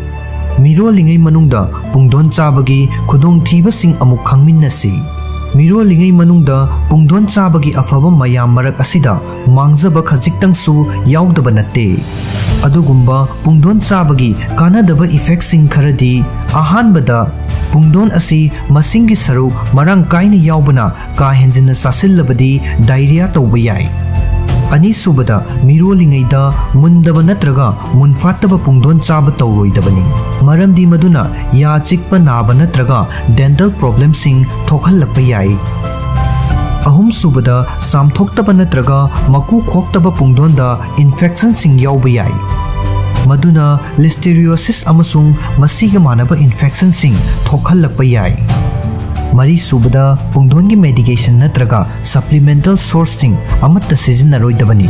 ꯃꯤꯔꯣꯜꯂꯤꯉꯩ ꯃꯅꯨꯡꯗ ꯄꯨꯡꯗꯣꯟ ꯆꯥꯕꯒꯤ ꯈꯨꯗꯣꯡꯊꯤꯕꯁꯤꯡ ꯑꯃꯨꯛ ꯈꯪꯃꯤꯟꯅꯁꯤ꯫ ꯃꯤꯔꯣꯜꯂꯤꯉꯩ ꯃꯅꯨꯡꯗ ꯄꯨꯡꯗꯣꯟ ꯆꯥꯕꯒꯤ ꯑꯐꯕ ꯃꯌꯥꯝ ꯃꯔꯛ ꯑꯁꯤꯗ ꯃꯥꯡꯖꯕ ꯈꯖꯤꯛꯇꯪꯁꯨ ꯌꯥꯎꯗꯕ ꯅꯠꯇꯦ꯫ ꯑꯗꯨꯒꯨꯝꯕ ꯄꯨꯡꯗꯣꯟ ꯆꯥꯕꯒꯤ ꯀꯥꯟꯅꯗꯕ effectꯁꯤꯡ ꯈꯔꯗꯤ, ꯑꯍꯥꯟꯕꯗ, ꯄꯨꯡꯗꯣꯟ ꯑꯁꯤ ꯃꯁꯤꯡꯒꯤ ꯁꯔꯨꯛ ꯃꯔꯥꯡ ꯀꯥꯏꯅ ꯌꯥꯎꯕꯅ ꯀꯥ ꯍꯦꯟꯖꯤꯟꯅ ꯆꯥꯁꯤꯜꯂꯕꯗꯤ diarrhea ꯇꯧꯕ ꯌꯥꯏ꯫ ꯑꯅꯤꯁꯨꯕꯗ, ꯃꯤꯔꯣꯜꯂꯤꯉꯩꯗ ꯃꯨꯟꯗꯕ ꯅꯠꯇ꯭ꯔꯒ ꯃꯨꯟꯐꯥꯠꯇꯕ ꯄꯨꯡꯗꯣꯟ ꯆꯥꯕ ꯇꯧꯔꯣꯏꯗꯕꯅꯤ, ꯃꯔꯝꯗꯤ ꯃꯗꯨꯅ ꯌꯥ ꯆꯤꯛꯄ ꯅꯥꯕ ꯅꯠꯇ꯭ꯔꯒ dental problemꯁꯤꯡ ꯊꯣꯛꯍꯜꯂꯛꯄ ꯌꯥꯏ꯫ ꯑꯍꯨꯝꯁꯨꯕꯗ, ꯆꯥꯝꯊꯣꯛꯇꯕ ꯅꯠꯇ꯭ꯔꯒ ꯃꯀꯨ ꯈꯣꯛꯇꯕ ꯄꯨꯡꯗꯣꯟꯗ infectionꯁꯤꯡ ꯌꯥꯎꯕ ꯌꯥꯏ, ꯃꯗꯨꯅ listeriosis ꯑꯃꯁꯨꯡ ꯃꯁꯤꯒ ꯃꯥꯟꯅꯕ infectionꯁꯤꯡ ꯊꯣꯛꯍꯜꯂꯛꯄ ꯌꯥꯏ꯫ ꯃꯔꯤꯁꯨꯕꯗ, ꯄꯨꯡꯗꯣꯟꯒꯤ medication ꯅꯠꯇ꯭ꯔꯒ supplemental sourceꯁꯤꯡ ꯑꯃꯠꯇ ꯁꯤꯖꯤꯟꯅꯔꯣꯏꯗꯕꯅꯤ꯫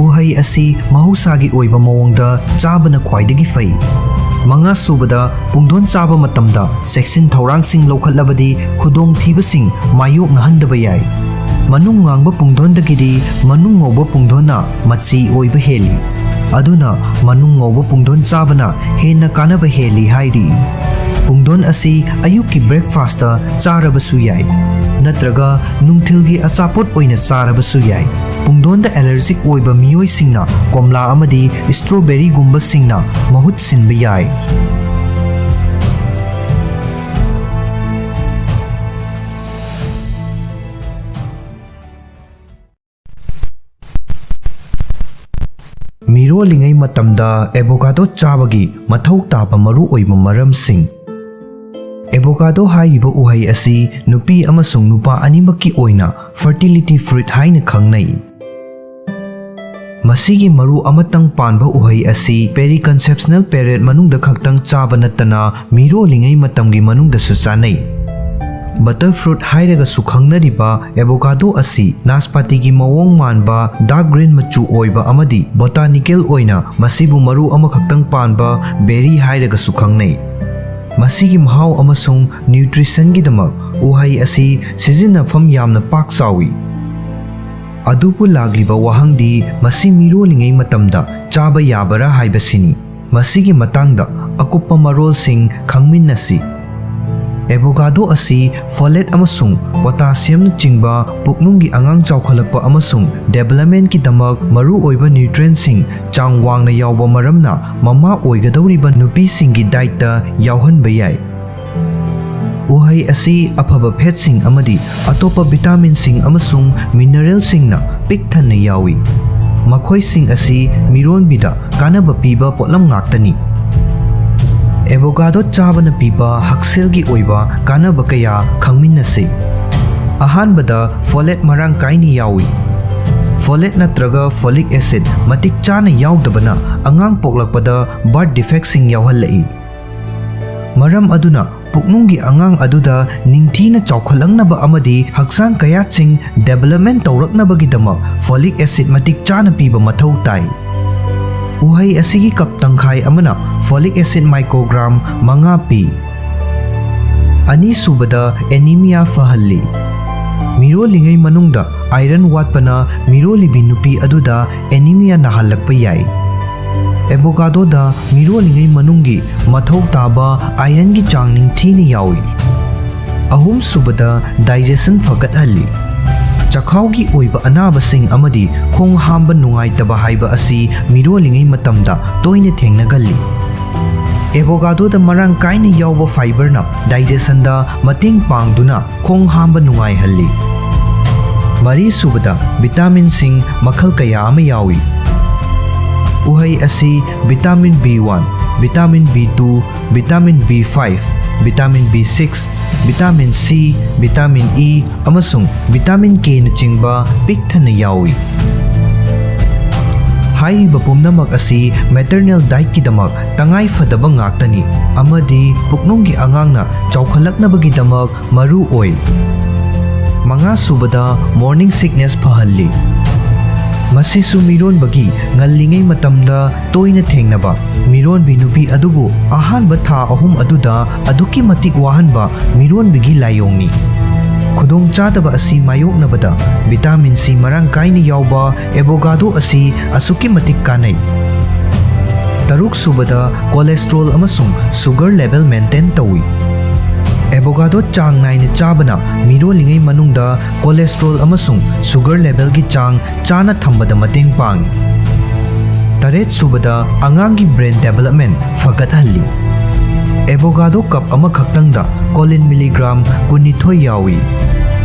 ꯎꯍꯩ ꯑꯁꯤ ꯃꯍꯧꯁꯥꯒꯤ ꯑꯣꯏꯕ ꯃꯑꯣꯡꯗ ꯆꯥꯕꯅ ꯈ꯭ꯋꯥꯏꯗꯒꯤ ꯐꯩ꯫ ꯃꯉꯥꯁꯨꯕꯗ, ꯄꯨꯡꯗꯣꯟ ꯆꯥꯕ ꯃꯇꯝꯗ ꯆꯦꯛꯁꯤꯟ ꯊꯧꯔꯥꯡꯁꯤꯡ ꯂꯧꯈꯠꯂꯕꯗꯤ ꯈꯨꯗꯣꯡꯊꯤꯕꯁꯤꯡ ꯃꯥꯌꯣꯛꯅꯍꯟꯗꯕ ꯌꯥꯏ꯫ ꯃꯅꯨꯡ ꯉꯥꯡꯕ ꯄꯨꯡꯗꯣꯟꯗꯒꯤꯗꯤ ꯃꯅꯨꯡ ꯉꯧꯕ ꯄꯨꯡꯗꯣꯟꯅ ꯃꯆꯤ ꯑꯣꯏꯕ ꯍꯦꯜꯂꯤ꯫ ꯑꯗꯨꯅ ꯃꯅꯨꯡ ꯉꯧꯕ ꯄꯨꯡꯗꯣꯟ ꯆꯥꯕꯅ ꯍꯦꯟꯅ ꯀꯥꯟꯅꯕ ꯍꯦꯜꯂꯤ ꯍꯥꯏꯔꯤ꯫ ꯄꯨꯡꯗꯣꯟ ꯑꯁꯤ ꯑꯌꯨꯛꯀꯤ breakfastꯇ ꯆꯥꯔꯕꯁꯨ ꯌꯥꯏ, ꯅꯠꯇ꯭ꯔꯒ ꯅꯨꯡꯊꯤꯜꯒꯤ ꯑꯆꯥꯄꯣꯠ ꯑꯣꯏꯅ ꯆꯥꯔꯕꯁꯨ ꯌꯥꯏ꯫ ꯄꯨꯡꯗꯣꯟꯗ allergic ꯑꯣꯏꯕ ꯃꯤꯑꯣꯏꯁꯤꯡꯅ ꯀꯣꯝꯂꯥ ꯑꯃꯗꯤ strawberryꯒꯨꯝꯕꯁꯤꯡꯅ ꯃꯍꯨꯠ ꯁꯤꯟꯕ ꯌꯥꯏ꯫ ꯃꯤꯔꯣꯜꯂꯤꯉꯩ ꯃꯇꯝꯗ avocado ꯆꯥꯕꯒꯤ ꯃꯊꯧ ꯇꯥꯕ ꯃꯔꯨꯑꯣꯏꯕ ꯃꯔꯝꯁꯤꯡ꯫ Avocado ꯍꯥꯏꯔꯤꯕ ꯎꯍꯩ ꯑꯁꯤ ꯅꯨꯄꯤ ꯑꯃꯁꯨꯡ ꯅꯨꯄꯥ ꯑꯅꯤꯃꯛꯀꯤ ꯑꯣꯏꯅ fertility fruit ꯍꯥꯏꯅ ꯈꯪꯅꯩ꯫ ꯃꯁꯤꯒꯤ ꯃꯔꯨ ꯑꯃꯇꯪ ꯄꯥꯟꯕ ꯎꯍꯩ ꯑꯁꯤ periconceptional period ꯃꯅꯨꯡꯗ ꯈꯛꯇꯪ ꯆꯥꯕ ꯅꯠꯇꯅ ꯃꯤꯔꯣꯜꯂꯤꯉꯩ ꯃꯇꯝꯒꯤ ꯃꯅꯨꯡꯗꯁꯨ ꯆꯥꯅꯩ꯫ Butter fruit ꯍꯥꯏꯔꯒꯁꯨ ꯈꯪꯅꯔꯤꯕ avocado ꯑꯁꯤ ꯅꯥꯁꯄꯥꯇꯤꯒꯤ ꯃꯑꯣꯡ ꯃꯥꯟꯕ dark green ꯃꯆꯨ ꯑꯣꯏꯕ ꯑꯃꯗꯤ botanical ꯑꯣꯏꯅ ꯃꯁꯤꯕꯨ ꯃꯔꯨ ꯑꯃꯈꯛꯇꯪ ꯄꯥꯟꯕ berry ꯍꯥꯏꯔꯒꯁꯨ ꯈꯪꯅꯩ꯫ ꯃꯁꯤꯒꯤ ꯃꯍꯥꯎ ꯑꯃꯁꯨꯡ nutritionꯒꯤꯗꯃꯛ ꯎꯍꯩ ꯑꯁꯤ ꯁꯤꯖꯤꯟꯅꯐꯝ ꯌꯥꯝꯅ ꯄꯥꯛ ꯆꯥꯎꯏ꯫ ꯑꯗꯨꯕꯨ ꯂꯥꯛꯂꯤꯕ ꯋꯥꯍꯪꯗꯤ ꯃꯁꯤ ꯃꯤꯔꯣꯜꯂꯤꯉꯩ ꯃꯇꯝꯗ ꯆꯥꯕ ꯌꯥꯕꯔꯥ ꯍꯥꯏꯕꯁꯤꯅꯤ꯫ ꯃꯁꯤꯒꯤ ꯃꯇꯥꯡꯗ ꯑꯀꯨꯞꯄ ꯃꯔꯣꯜꯁꯤꯡ ꯈꯪꯃꯤꯟꯅꯁꯤ꯫ Avocado ꯑꯁꯤ folate ꯑꯃꯁꯨꯡ potassiumꯅꯆꯤꯡꯕ ꯄꯨꯛꯅꯨꯡꯒꯤ ꯑꯉꯥꯡ ꯆꯥꯎꯈꯠꯂꯛꯄ ꯑꯃꯁꯨꯡ developmentꯀꯤꯗꯃꯛ ꯃꯔꯨꯑꯣꯏꯕ nutrientꯁꯤꯡ ꯆꯥꯡ ꯋꯥꯡꯅ ꯌꯥꯎꯕ ꯃꯔꯝꯅ ꯃꯃꯥ ꯑꯣꯏꯒꯗꯧꯔꯤꯕ ꯅꯨꯄꯤꯁꯤꯡꯒꯤ dietꯇ ꯌꯥꯎꯍꯟꯕ ꯌꯥꯏ꯫ ꯎꯍꯩ ꯑꯁꯤ ꯑꯐꯕ fatꯁꯤꯡ ꯑꯃꯗꯤ ꯑꯇꯣꯞꯄ vitaminꯁꯤꯡ ꯑꯃꯁꯨꯡ mineralꯁꯤꯡꯅ ꯄꯤꯛ ꯊꯟꯅ ꯌꯥꯎꯏ꯫ ꯃꯈꯣꯏꯁꯤꯡ ꯑꯁꯤ ꯃꯤꯔꯣꯟꯕꯤꯗ ꯀꯥꯟꯅꯕ ꯄꯤꯕ ꯄꯣꯠꯂꯝ ꯉꯥꯛꯇꯅꯤ꯫ Avocado ꯆꯥꯕꯅ ꯄꯤꯕ ꯍꯛꯁꯦꯜꯒꯤ ꯑꯣꯏꯕ ꯀꯥꯟꯅꯕ ꯀꯌꯥ ꯈꯪꯃꯤꯟꯅꯁꯤ꯫ ꯑꯍꯥꯟꯕꯗ, folate ꯃꯔꯥꯡ ꯀꯥꯏꯅ ꯌꯥꯎꯏ꯫ Folate ꯅꯠꯇ꯭ꯔꯒ folic acid ꯃꯇꯤꯛ ꯆꯥꯅ ꯌꯥꯎꯗꯕꯅ ꯑꯉꯥꯡ ꯄꯣꯛꯂꯛꯄꯗ birth defectꯁꯤꯡ ꯌꯥꯎꯍꯜꯂꯛꯏ꯫ ꯃꯔꯝ ꯑꯗꯨꯅ ꯄꯨꯛꯅꯨꯡꯒꯤ ꯑꯉꯥꯡ ꯑꯗꯨꯗ ꯅꯤꯡꯊꯤꯅ ꯆꯥꯎꯈꯠꯂꯛꯅꯕ ꯑꯃꯗꯤ ꯍꯛꯆꯥꯡ ꯀꯌꯥꯠꯁꯤꯡ development ꯇꯧꯔꯛꯅꯕꯒꯤꯗꯃꯛ folic acid ꯃꯇꯤꯛ ꯆꯥꯅ ꯄꯤꯕ ꯃꯊꯧ ꯇꯥꯏ꯫ ꯎꯍꯩ ꯑꯁꯤꯒꯤ cup ꯇꯪꯈꯥꯏ ꯑꯃꯅ folic acid microgram ꯃꯉꯥ ꯄꯤ꯫ ꯑꯅꯤꯁꯨꯕꯗ, anemia ꯐꯍꯜꯂꯤ꯫ ꯃꯤꯔꯣꯜꯂꯤꯉꯩ ꯃꯅꯨꯡꯗ iron ꯋꯥꯠꯄꯅ ꯃꯤꯔꯣꯜꯂꯤꯕꯤ ꯅꯨꯄꯤ ꯑꯗꯨꯗ anemia ꯅꯥꯍꯜꯂꯛꯄ ꯌꯥꯏ꯫ Avocadoꯗ ꯃꯤꯔꯣꯜꯂꯤꯉꯩ ꯃꯅꯨꯡꯒꯤ ꯃꯊꯧ ꯇꯥꯕ ironꯒꯤ ꯆꯥꯡ ꯅꯤꯡꯊꯤꯅ ꯌꯥꯎꯏ꯫ ꯑꯍꯨꯝꯁꯨꯕꯗ, digestion ꯐꯒꯠꯍꯜꯂꯤ꯫ ꯆꯈꯥꯎꯒꯤ ꯑꯣꯏꯕ ꯑꯅꯥꯕꯁꯤꯡ ꯑꯃꯗꯤ ꯈꯣꯡ ꯍꯥꯝꯕ ꯅꯨꯡꯉꯥꯏꯇꯕ ꯍꯥꯏꯕ ꯑꯁꯤ ꯃꯤꯔꯣꯜꯂꯤꯉꯩ ꯃꯇꯝꯗ ꯇꯣꯏꯅ ꯊꯦꯡꯅꯒꯜꯂꯤ꯫ Avocadoꯗ ꯃꯔꯥꯡ ꯀꯥꯏꯅ ꯌꯥꯎꯕ fiberꯅ digestionꯗ ꯃꯇꯦꯡ ꯄꯥꯡꯗꯨꯅ ꯈꯣꯡ ꯍꯥꯝꯕ ꯅꯨꯡꯉꯥꯏꯍꯜꯂꯤ꯫ ꯃꯔꯤꯁꯨꯕꯗ, vitaminꯁꯤꯡ ꯃꯈꯜ ꯀꯌꯥ ꯑꯃ ꯌꯥꯎꯏ꯫ ꯎꯍꯩ ꯑꯁꯤ vitamin B one, vitamin B two, vitamin B five, vitamin B six, vitamin C, vitamin E ꯑꯃꯁꯨꯡ vitamin Kꯅꯆꯤꯡꯕ ꯄꯤꯛ ꯊꯟꯅ ꯌꯥꯎꯏ꯫ ꯍꯥꯏꯔꯤꯕ ꯄꯨꯝꯅꯃꯛ ꯑꯁꯤ ꯃꯦꯇꯔꯅꯦꯜ ꯗꯥꯏꯠꯀꯤꯗꯃꯛ ꯇꯉꯥꯏ ꯐꯗꯕ ꯉꯥꯛꯇꯅꯤ ꯑꯃꯗꯤ ꯄꯨꯛꯅꯨꯡꯒꯤ ꯑꯉꯥꯡꯅ ꯆꯥꯎꯈꯠꯂꯛꯅꯕꯒꯤꯗꯃꯛ ꯃꯔꯨ ꯑꯣꯏ꯫ ꯃꯉꯥ ꯁꯨꯕꯗ, ꯃꯣꯔꯅꯤꯡ ꯁꯤꯛꯅꯦꯁ ꯐꯍꯜꯂꯤ꯫ ꯃꯁꯤꯁꯨ ꯃꯤꯔꯣꯟꯕꯒꯤ ꯉꯜꯂꯤꯉꯩ ꯃꯇꯝꯗ ꯇꯣꯏꯅ ꯊꯦꯡꯅꯕ ꯃꯤꯔꯣꯟꯕꯤ ꯅꯨꯄꯤ ꯑꯗꯨꯕꯨ ꯑꯍꯥꯟꯕ ꯊꯥ ꯑꯍꯨꯝ ꯑꯗꯨꯗ ꯑꯗꯨꯛꯀꯤ ꯃꯇꯤꯛ ꯋꯥꯍꯟꯕ ꯃꯤꯔꯣꯟꯕꯤꯒꯤ ꯂꯥꯏꯑꯣꯡꯅꯤ꯫ ꯈꯨꯗꯣꯡꯆꯥꯗꯕ ꯑꯁꯤ ꯃꯥꯌꯣꯛꯅꯕꯗ ꯚꯤꯇꯥꯃꯤꯟ ꯁꯤ ꯃꯔꯥꯡ ꯀꯥꯏꯅ ꯌꯥꯎꯕ ꯑꯦꯕꯣꯒꯥꯗꯣ ꯑꯁꯤ ꯑꯁꯨꯛꯀꯤ ꯃꯇꯤꯛ ꯀꯥꯟꯅꯩ꯫ ꯇꯔꯨꯛ ꯁꯨꯕꯗ, ꯀꯣꯂꯦꯁꯇ꯭ꯔꯣꯜ ꯑꯃꯁꯨꯡ ꯁꯨꯒꯔ ꯂꯦꯚꯦꯜ ꯃꯦꯟꯇꯦꯟ ꯇꯧꯏ꯫ ꯑꯦꯕꯣꯒꯥꯗꯣ ꯆꯥꯡ ꯅꯥꯏꯅ ꯆꯥꯕꯅ ꯃꯤꯔꯣꯜꯂꯤꯉꯩ ꯃꯅꯨꯡꯗ ꯀꯣꯂꯦꯁꯇ꯭ꯔꯣꯜ ꯑꯃꯁꯨꯡ ꯁꯨꯒꯔ ꯂꯦꯚꯦꯜꯒꯤ ꯆꯥꯡ ꯆꯥꯅ ꯊꯝꯕꯗ ꯃꯇꯦꯡ ꯄꯥꯡꯏ꯫ ꯇꯔꯦꯠ ꯁꯨꯕꯗ, ꯑꯉꯥꯡꯒꯤ ꯕ꯭ꯔꯦꯟ ꯗꯦꯚꯦꯂꯞꯃꯦꯟ ꯐꯒꯠꯍꯜꯂꯤ꯫ ꯑꯦꯕꯣꯒꯥꯗꯣ ꯀꯞ ꯑꯃꯈꯛꯇꯪꯗ ꯀꯣꯂꯤꯟ ꯃꯤꯂꯤꯒ꯭ꯔꯥꯝ ꯀꯨꯟꯅꯤꯊꯣꯏ ꯌꯥꯎꯏ꯫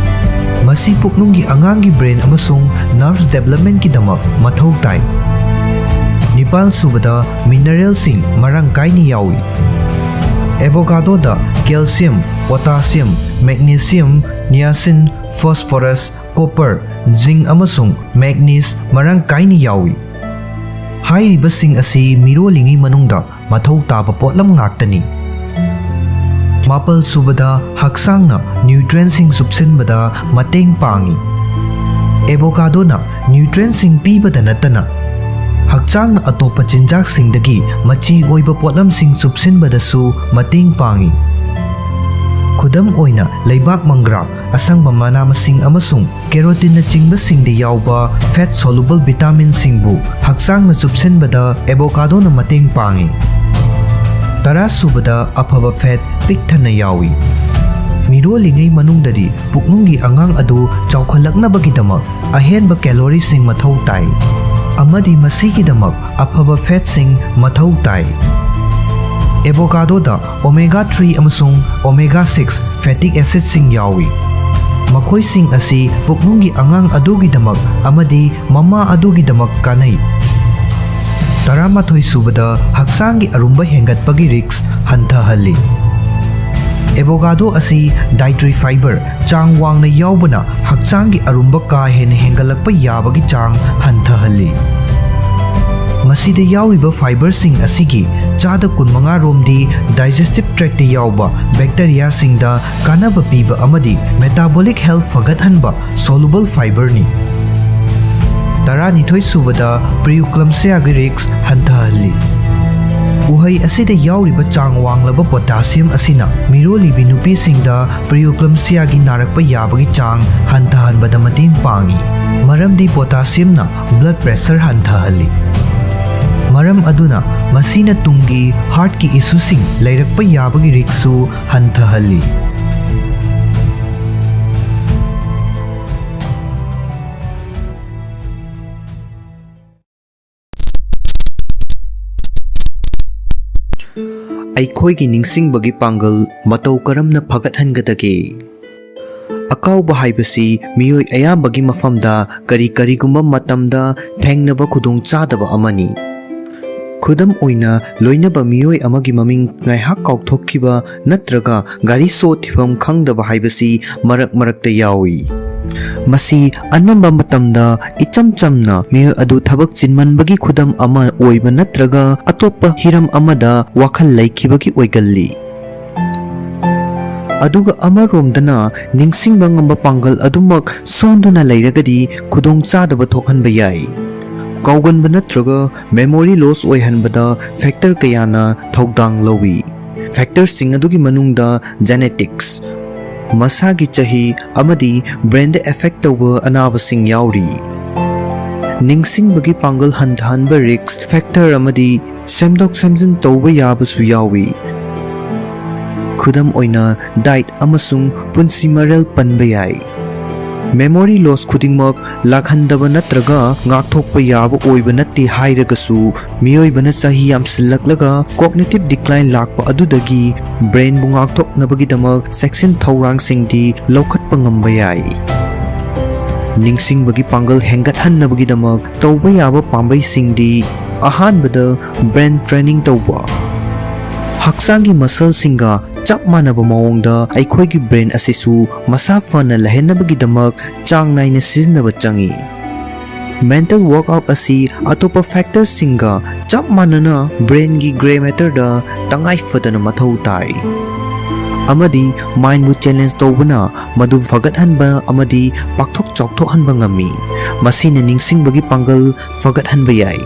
ꯃꯁꯤ ꯄꯨꯛꯅꯨꯡꯒꯤ ꯑꯉꯥꯡꯒꯤ ꯕ꯭ꯔꯦꯟ ꯑꯃꯁꯨꯡ ꯅꯔꯚꯁ ꯗꯦꯚꯦꯂꯞꯃꯦꯟꯒꯤꯗꯃꯛ ꯃꯊꯧ ꯇꯥꯏ꯫ ꯅꯤꯄꯥꯜ ꯁꯨꯕꯗ, ꯃꯤꯅꯔꯦꯜꯁꯤꯡ ꯃꯔꯥꯡ ꯀꯥꯏꯅ ꯌꯥꯎꯏ꯫ ꯑꯦꯕꯣꯒꯥꯗꯣꯗ ꯀꯦꯜꯁꯤꯌꯝ, ꯄꯣꯇꯥꯁꯤꯌꯝ, ꯃꯦꯒꯅꯦꯁꯤꯌꯝ, ꯅꯤꯌꯥꯁꯤꯟ, ꯐꯣꯁꯐꯣꯔꯁ, ꯀꯣꯄꯔ, ꯖꯤꯡ ꯑꯃꯁꯨꯡ ꯃꯦꯒꯅꯤꯁ ꯃꯔꯥꯡ ꯀꯥꯏꯅ ꯌꯥꯎꯏ꯫ ꯍꯥꯏꯔꯤꯕꯁꯤꯡ ꯑꯁꯤ ꯃꯤꯔꯣꯜꯂꯤꯉꯩ ꯃꯅꯨꯡꯗ ꯃꯊꯧ ꯇꯥꯕ ꯄꯣꯠꯂꯝ ꯉꯥꯛꯇꯅꯤ꯫ ꯃꯥꯄꯜ ꯁꯨꯕꯗ, ꯍꯛꯆꯥꯡꯅ ꯅ꯭ꯌꯨꯇ꯭ꯔꯦꯟꯁꯤꯡ ꯆꯨꯞꯁꯤꯟꯕꯗ ꯃꯇꯦꯡ ꯄꯥꯡꯏ꯫ ꯑꯦꯕꯣꯀꯥꯗꯣꯅ ꯅ꯭ꯌꯨꯇ꯭ꯔꯦꯟꯁꯤꯡ ꯄꯤꯕꯗ ꯅꯠꯇꯅ ꯍꯛꯆꯥꯡꯅ ꯑꯇꯣꯞꯄ ꯆꯤꯟꯖꯥꯛꯁꯤꯡꯗꯒꯤ ꯃꯆꯤ ꯑꯣꯏꯕ ꯄꯣꯠꯂꯝꯁꯤꯡ ꯆꯨꯞꯁꯤꯟꯕꯗꯁꯨ ꯃꯇꯦꯡ ꯄꯥꯡꯏ꯫ ꯈꯨꯗꯝ ꯑꯣꯏꯅ, ꯂꯩꯕꯥꯛ ꯃꯪꯒ꯭ꯔꯥ, ꯑꯁꯪꯕ ꯃꯅꯥ ꯃꯁꯤꯡ ꯑꯃꯁꯨꯡ ꯀꯦꯔꯣꯇꯤꯟꯅꯆꯤꯡꯕꯁꯤꯡꯗ ꯌꯥꯎꯕ ꯐꯦꯠ ꯁꯣꯂꯨꯕꯜ ꯚꯤꯇꯥꯃꯤꯟꯁꯤꯡꯕꯨ ꯍꯛꯆꯥꯡꯅ ꯆꯨꯞꯁꯤꯟꯕꯗ ꯑꯦꯕꯣꯀꯥꯗꯣꯅ ꯃꯇꯦꯡ ꯄꯥꯡꯏ꯫ ꯇꯔꯥ ꯁꯨꯕꯗ, ꯑꯐꯕ ꯐꯦꯠ ꯄꯤꯛ ꯊꯟꯅ ꯌꯥꯎꯏ꯫ ꯃꯤꯔꯣꯜꯂꯤꯉꯩ ꯃꯅꯨꯡꯗꯗꯤ ꯄꯨꯛꯅꯨꯡꯒꯤ ꯑꯉꯥꯡ ꯑꯗꯨ ꯆꯥꯎꯈꯠꯂꯛꯅꯕꯒꯤꯗꯃꯛ ꯑꯍꯦꯟꯕ ꯀꯦꯂꯣꯔꯤꯁꯤꯡ ꯃꯊꯧ ꯇꯥꯏ, ꯑꯃꯗꯤ ꯃꯁꯤꯒꯤꯗꯃꯛ ꯑꯐꯕ ꯐꯦꯠꯁꯤꯡ ꯃꯊꯧ ꯇꯥꯏ꯫ ꯑꯦꯕꯣꯀꯥꯗꯣꯗ ꯑꯣꯃꯦꯒꯥ ꯊ꯭ꯔꯤ ꯑꯃꯁꯨꯡ ꯑꯣꯃꯦꯒꯥ ꯁꯤꯛꯁ ꯐꯦꯇꯤꯛ ꯑꯦꯁꯤꯗꯁꯤꯡ ꯌꯥꯎꯏ꯫ ꯃꯈꯣꯏꯁꯤꯡ ꯑꯁꯤ ꯄꯨꯛꯅꯨꯡꯒꯤ ꯑꯉꯥꯡ ꯑꯗꯨꯒꯤꯗꯃꯛ ꯑꯃꯗꯤ ꯃꯃꯥ ꯑꯗꯨꯒꯤꯗꯃꯛ ꯀꯥꯟꯅꯩ꯫ ꯇꯔꯥꯃꯥꯊꯣꯏ ꯁꯨꯕꯗ, ꯍꯛꯆꯥꯡꯒꯤ ꯑꯔꯨꯝꯕ ꯍꯦꯟꯒꯠꯄꯒꯤ ꯔꯤꯛꯁ ꯍꯟꯊꯍꯜꯂꯤ꯫ ꯑꯦꯕꯣꯀꯥꯗꯣ ꯑꯁꯤ ꯗꯥꯏꯇꯔꯤ ꯐꯥꯏꯕꯔ ꯆꯥꯡ ꯋꯥꯡꯅ ꯌꯥꯎꯕꯅ ꯍꯛꯆꯥꯡꯒꯤ ꯑꯔꯨꯝꯕ ꯀꯥ ꯍꯦꯟꯅ ꯍꯦꯟꯒꯠꯂꯛꯄ ꯌꯥꯕꯒꯤ ꯆꯥꯡ ꯍꯟꯊꯍꯜꯂꯤ꯫ ꯃꯁꯤꯗ ꯌꯥꯎꯔꯤꯕ fiberꯁꯤꯡ ꯑꯁꯤꯒꯤ ꯆꯥꯗ ꯀꯨꯟꯃꯉꯥ ꯔꯣꯝꯗꯤ digestive tractꯇ ꯌꯥꯎꯕ bacteriaꯁꯤꯡꯗ ꯀꯥꯟꯅꯕ ꯄꯤꯕ ꯑꯃꯗꯤ metabolic health ꯐꯒꯠꯍꯟꯕ soluble fiberꯅꯤ꯫ ꯇꯔꯥꯅꯤꯊꯣꯏ ꯁꯨꯕꯗ preeclampsiaꯒꯤ risk ꯍꯟꯊꯍꯜꯂꯤ꯫ ꯎꯍꯩ ꯑꯁꯤꯗ ꯌꯥꯎꯔꯤꯕ ꯆꯥꯡ ꯋꯥꯡꯂꯕ potassium ꯑꯁꯤꯅ ꯃꯤꯔꯣꯜꯂꯤꯕꯤ ꯅꯨꯄꯤꯁꯤꯡꯗ preeclampsiaꯒꯤ ꯅꯥꯔꯛꯄ ꯌꯥꯕꯒꯤ ꯆꯥꯡ ꯍꯟꯊꯍꯟꯕꯗ ꯃꯇꯦꯡ ꯄꯥꯡꯏ, ꯃꯔꯝꯗꯤ potassiumꯅ blood pressure ꯍꯟꯊꯍꯜꯂꯤ꯫ ꯃꯔꯝ ꯑꯗꯨꯅ ꯃꯁꯤꯅ ꯇꯨꯡꯒꯤ heartꯀꯤ issueꯁꯤꯡ ꯂꯩꯔꯛꯄ ꯌꯥꯕꯒꯤ riskꯁꯨ ꯍꯟꯊꯍꯜꯂꯤ꯫ ꯑꯩꯈꯣꯏꯒꯤ ꯅꯤꯡꯁꯤꯡꯕꯒꯤ ꯄꯥꯡꯒꯜ ꯃꯇꯧ ꯀꯔꯝꯅ ꯐꯒꯠꯍꯟꯒꯗꯒꯦ? ꯑꯀꯥꯎꯕ ꯍꯥꯏꯕꯁꯤ ꯃꯤꯑꯣꯏ ꯑꯌꯥꯝꯕꯒꯤ ꯃꯐꯝꯗ ꯀꯔꯤ ꯀꯔꯤꯒꯨꯝꯕ ꯃꯇꯝꯗ ꯊꯦꯡꯅꯕ ꯈꯨꯗꯣꯡꯆꯥꯗꯕ ꯑꯃꯅꯤ꯫ ꯈꯨꯗꯝ ꯑꯣꯏꯅ, ꯂꯣꯏꯅꯕ ꯃꯤꯑꯣꯏ ꯑꯃꯒꯤ ꯃꯃꯤꯡ ꯉꯥꯏꯍꯥꯛ ꯀꯥꯎꯊꯣꯛꯈꯤꯕ ꯅꯠꯇ꯭ꯔꯒ ꯒꯥꯔꯤ ꯁꯣ ꯊꯤꯐꯝ ꯈꯪꯗꯕ ꯍꯥꯏꯕꯁꯤ ꯃꯔꯛ ꯃꯔꯛꯇ ꯌꯥꯎꯏ꯫ ꯃꯁꯤ ꯑꯅꯝꯕ ꯃꯇꯝꯗ ꯏꯆꯝ ꯆꯝꯅ ꯃꯤꯑꯣꯏ ꯑꯗꯨ ꯊꯕꯛ ꯆꯤꯟꯃꯟꯕꯒꯤ ꯈꯨꯗꯝ ꯑꯃ ꯑꯣꯏꯕ ꯅꯠꯇ꯭ꯔꯒ ꯑꯇꯣꯞꯄ ꯍꯤꯔꯝ ꯑꯃꯗ ꯋꯥꯈꯜ ꯂꯩꯈꯤꯕꯒꯤ ꯑꯣꯏꯒꯜꯂꯤ꯫ ꯑꯗꯨꯒ ꯑꯃꯔꯣꯝꯗꯅ, ꯅꯤꯡꯁꯤꯡꯕ ꯉꯝꯕ ꯄꯥꯡꯒꯜ ꯑꯗꯨꯃꯛ ꯁꯣꯟꯗꯨꯅ ꯂꯩꯔꯒꯗꯤ ꯈꯨꯗꯣꯡꯆꯥꯗꯕ ꯊꯣꯛꯍꯟꯕ ꯌꯥꯏ꯫ ꯀꯥꯎꯒꯟꯕ ꯅꯠꯇ꯭ꯔꯒ memory loss ꯑꯣꯏꯍꯟꯕꯗ factor ꯀꯌꯥꯅ ꯊꯧꯗꯥꯡ ꯂꯧꯏ꯫ Factorꯁꯤꯡ ꯑꯗꯨꯒꯤ ꯃꯅꯨꯡꯗ genetics, ꯃꯁꯥꯒꯤ ꯆꯍꯤ ꯑꯃꯗꯤ brainꯗ effect ꯇꯧꯕ ꯑꯅꯥꯕꯁꯤꯡ ꯌꯥꯎꯔꯤ꯫ ꯅꯤꯡꯁꯤꯡꯕꯒꯤ ꯄꯥꯡꯒꯜ ꯍꯟꯊꯍꯟꯕ risk factor ꯑꯃꯗꯤ ꯁꯦꯝꯗꯣꯛ ꯁꯦꯝꯖꯤꯟ ꯇꯧꯕ ꯌꯥꯕꯁꯨ ꯌꯥꯎꯏ꯫ ꯈꯨꯗꯝ ꯑꯣꯏꯅ, diet ꯑꯃꯁꯨꯡ ꯄꯨꯟꯁꯤ ꯃꯔꯦꯜ ꯄꯟꯕ ꯌꯥꯏ꯫ Memory loss ꯈꯨꯗꯤꯡꯃꯛ ꯂꯥꯛꯍꯟꯗꯕ ꯅꯠꯇ꯭ꯔꯒ ꯉꯥꯛꯊꯣꯛꯄ ꯌꯥꯕ ꯑꯣꯏꯕ ꯅꯠꯇꯦ ꯍꯥꯏꯔꯒꯁꯨ, ꯃꯤꯑꯣꯏꯕꯅ ꯆꯍꯤ ꯌꯥꯝꯁꯤꯜꯂꯛꯂꯒ cognitive decline ꯂꯥꯛꯄ ꯑꯗꯨꯗꯒꯤ brainꯕꯨ ꯉꯥꯛꯊꯣꯛꯅꯕꯒꯤꯗꯃꯛ ꯆꯦꯛꯁꯤꯟ ꯊꯧꯔꯥꯡꯁꯤꯡꯗꯤ ꯂꯧꯈꯠꯄ ꯉꯝꯕ ꯌꯥꯏ꯫ ꯅꯤꯡꯁꯤꯡꯕꯒꯤ ꯄꯥꯡꯒꯜ ꯍꯦꯟꯒꯠꯍꯟꯅꯕꯒꯤꯗꯃꯛ ꯇꯧꯕ ꯌꯥꯕ ꯄꯥꯝꯕꯩꯁꯤꯡꯗꯤ, ꯑꯍꯥꯟꯕꯗ, brain training ꯇꯧꯕ꯫ ꯍꯛꯆꯥꯡꯒꯤ muscleꯁꯤꯡꯒ ꯆꯞ ꯃꯥꯟꯅꯕ ꯃꯑꯣꯡꯗ ꯑꯩꯈꯣꯏꯒꯤ brain ꯑꯁꯤꯁꯨ ꯃꯁꯥ ꯐꯅ ꯂꯩꯍꯟꯅꯕꯒꯤꯗꯃꯛ ꯆꯥꯡ ꯅꯥꯏꯅ ꯁꯤꯖꯤꯟꯅꯕ ꯆꯪꯏ꯫ Mental workout ꯑꯁꯤ ꯑꯇꯣꯞꯄ factorꯁꯤꯡꯒ ꯆꯞ ꯃꯥꯟꯅꯅ brainꯒꯤ grey matterꯗ ꯇꯉꯥꯏ ꯐꯗꯅ ꯃꯊꯧ ꯇꯥꯏ꯫ ꯑꯃꯗꯤ mindꯕꯨ challenge ꯇꯧꯕꯅ ꯃꯗꯨ ꯐꯒꯠꯍꯟꯕ ꯑꯃꯗꯤ ꯄꯥꯛꯊꯣꯛ ꯆꯥꯎꯊꯣꯛꯍꯟꯕ ꯉꯝꯃꯤ꯫ ꯃꯁꯤꯅ ꯅꯤꯡꯁꯤꯡꯕꯒꯤ ꯄꯥꯡꯒꯜ ꯐꯒꯠꯍꯟꯕ ꯌꯥꯏ꯫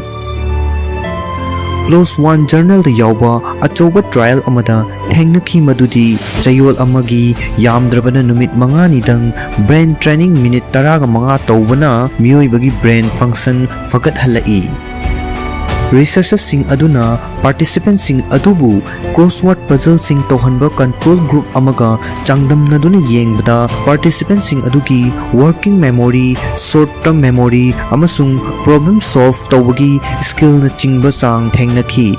Close One Journalꯗ ꯌꯥꯎꯕ ꯑꯆꯧꯕ trial ꯑꯃꯗ ꯊꯦꯡꯅꯈꯤ, ꯃꯗꯨꯗꯤ ꯆꯌꯣꯜ ꯑꯃꯒꯤ ꯌꯥꯝꯗ꯭ꯔꯕꯅ ꯅꯨꯃꯤꯠ ꯃꯉꯥꯅꯤꯗꯪ brain training minute ꯇꯔꯥꯒ ꯃꯉꯥ ꯇꯧꯕꯅ ꯃꯤꯑꯣꯏꯕꯒꯤ brain function ꯐꯒꯠꯍꯜꯂꯛꯏ꯫ Researcherꯁꯤꯡ ꯑꯗꯨꯅ participantꯁꯤꯡ ꯑꯗꯨꯕꯨ crossword puzzleꯁꯤꯡ ꯇꯧꯍꯟꯕ control group ꯑꯃꯒ ꯆꯥꯡꯗꯝꯅꯗꯨꯅ ꯌꯦꯡꯕꯗ participantꯁꯤꯡ ꯑꯗꯨꯒꯤ working memory, short term memory ꯑꯃꯁꯨꯡ problem solve ꯇꯧꯕꯒꯤ skillꯅꯆꯤꯡꯕ ꯆꯥꯡ ꯊꯦꯡꯅꯈꯤ꯫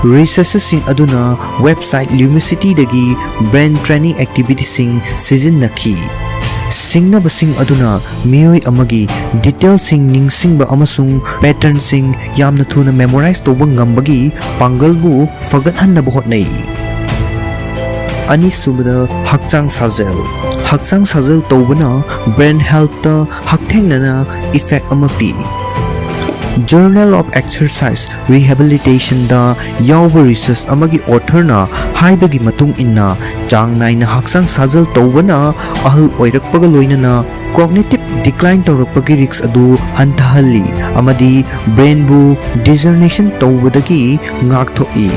Researcherꯁꯤꯡ ꯑꯗꯨꯅ website Lumicityꯗꯒꯤ brain training activityꯁꯤꯡ ꯁꯤꯖꯤꯟꯅꯈꯤ꯫ ꯁꯤꯡꯅꯕꯁꯤꯡ ꯑꯗꯨꯅ ꯃꯤꯑꯣꯏ ꯑꯃꯒꯤ detailꯁꯤꯡ ꯅꯤꯡꯁꯤꯡꯕ ꯑꯃꯁꯨꯡ patternꯁꯤꯡ ꯌꯥꯝꯅ ꯊꯨꯅ memorize ꯇꯧꯕ ꯉꯝꯕꯒꯤ ꯄꯥꯡꯒꯜꯕꯨ ꯐꯒꯠꯍꯟꯅꯕ ꯍꯣꯠꯅꯩ꯫ ꯑꯅꯤꯁꯨꯕꯗ, ꯍꯛꯆꯥꯡ ꯁꯥꯖꯦꯜ꯫ ꯍꯛꯆꯥꯡ ꯁꯥꯖꯦꯜ ꯇꯧꯕꯅ brain healthꯇ ꯍꯛꯊꯦꯡꯅꯅ effect ꯑꯃ ꯄꯤ꯫ Journal of Exercise Rehabilitationꯗ ꯌꯥꯎꯕ research ꯑꯃꯒꯤ authorꯅ ꯍꯥꯏꯕꯒꯤ ꯃꯇꯨꯡ ꯏꯟꯅ, ꯆꯥꯡ ꯅꯥꯏꯅ ꯍꯛꯆꯥꯡ ꯁꯥꯖꯦꯜ ꯇꯧꯕꯅ ꯑꯍꯜ ꯑꯣꯏꯔꯛꯄꯒ ꯂꯣꯏꯅꯅ cognitive decline ꯇꯧꯔꯛꯄꯒꯤ risk ꯑꯗꯨ ꯍꯟꯊꯍꯜꯂꯤ ꯑꯃꯗꯤ brainꯕꯨ degeneration ꯇꯧꯕꯗꯒꯤ ꯉꯥꯛꯊꯣꯛꯏ꯫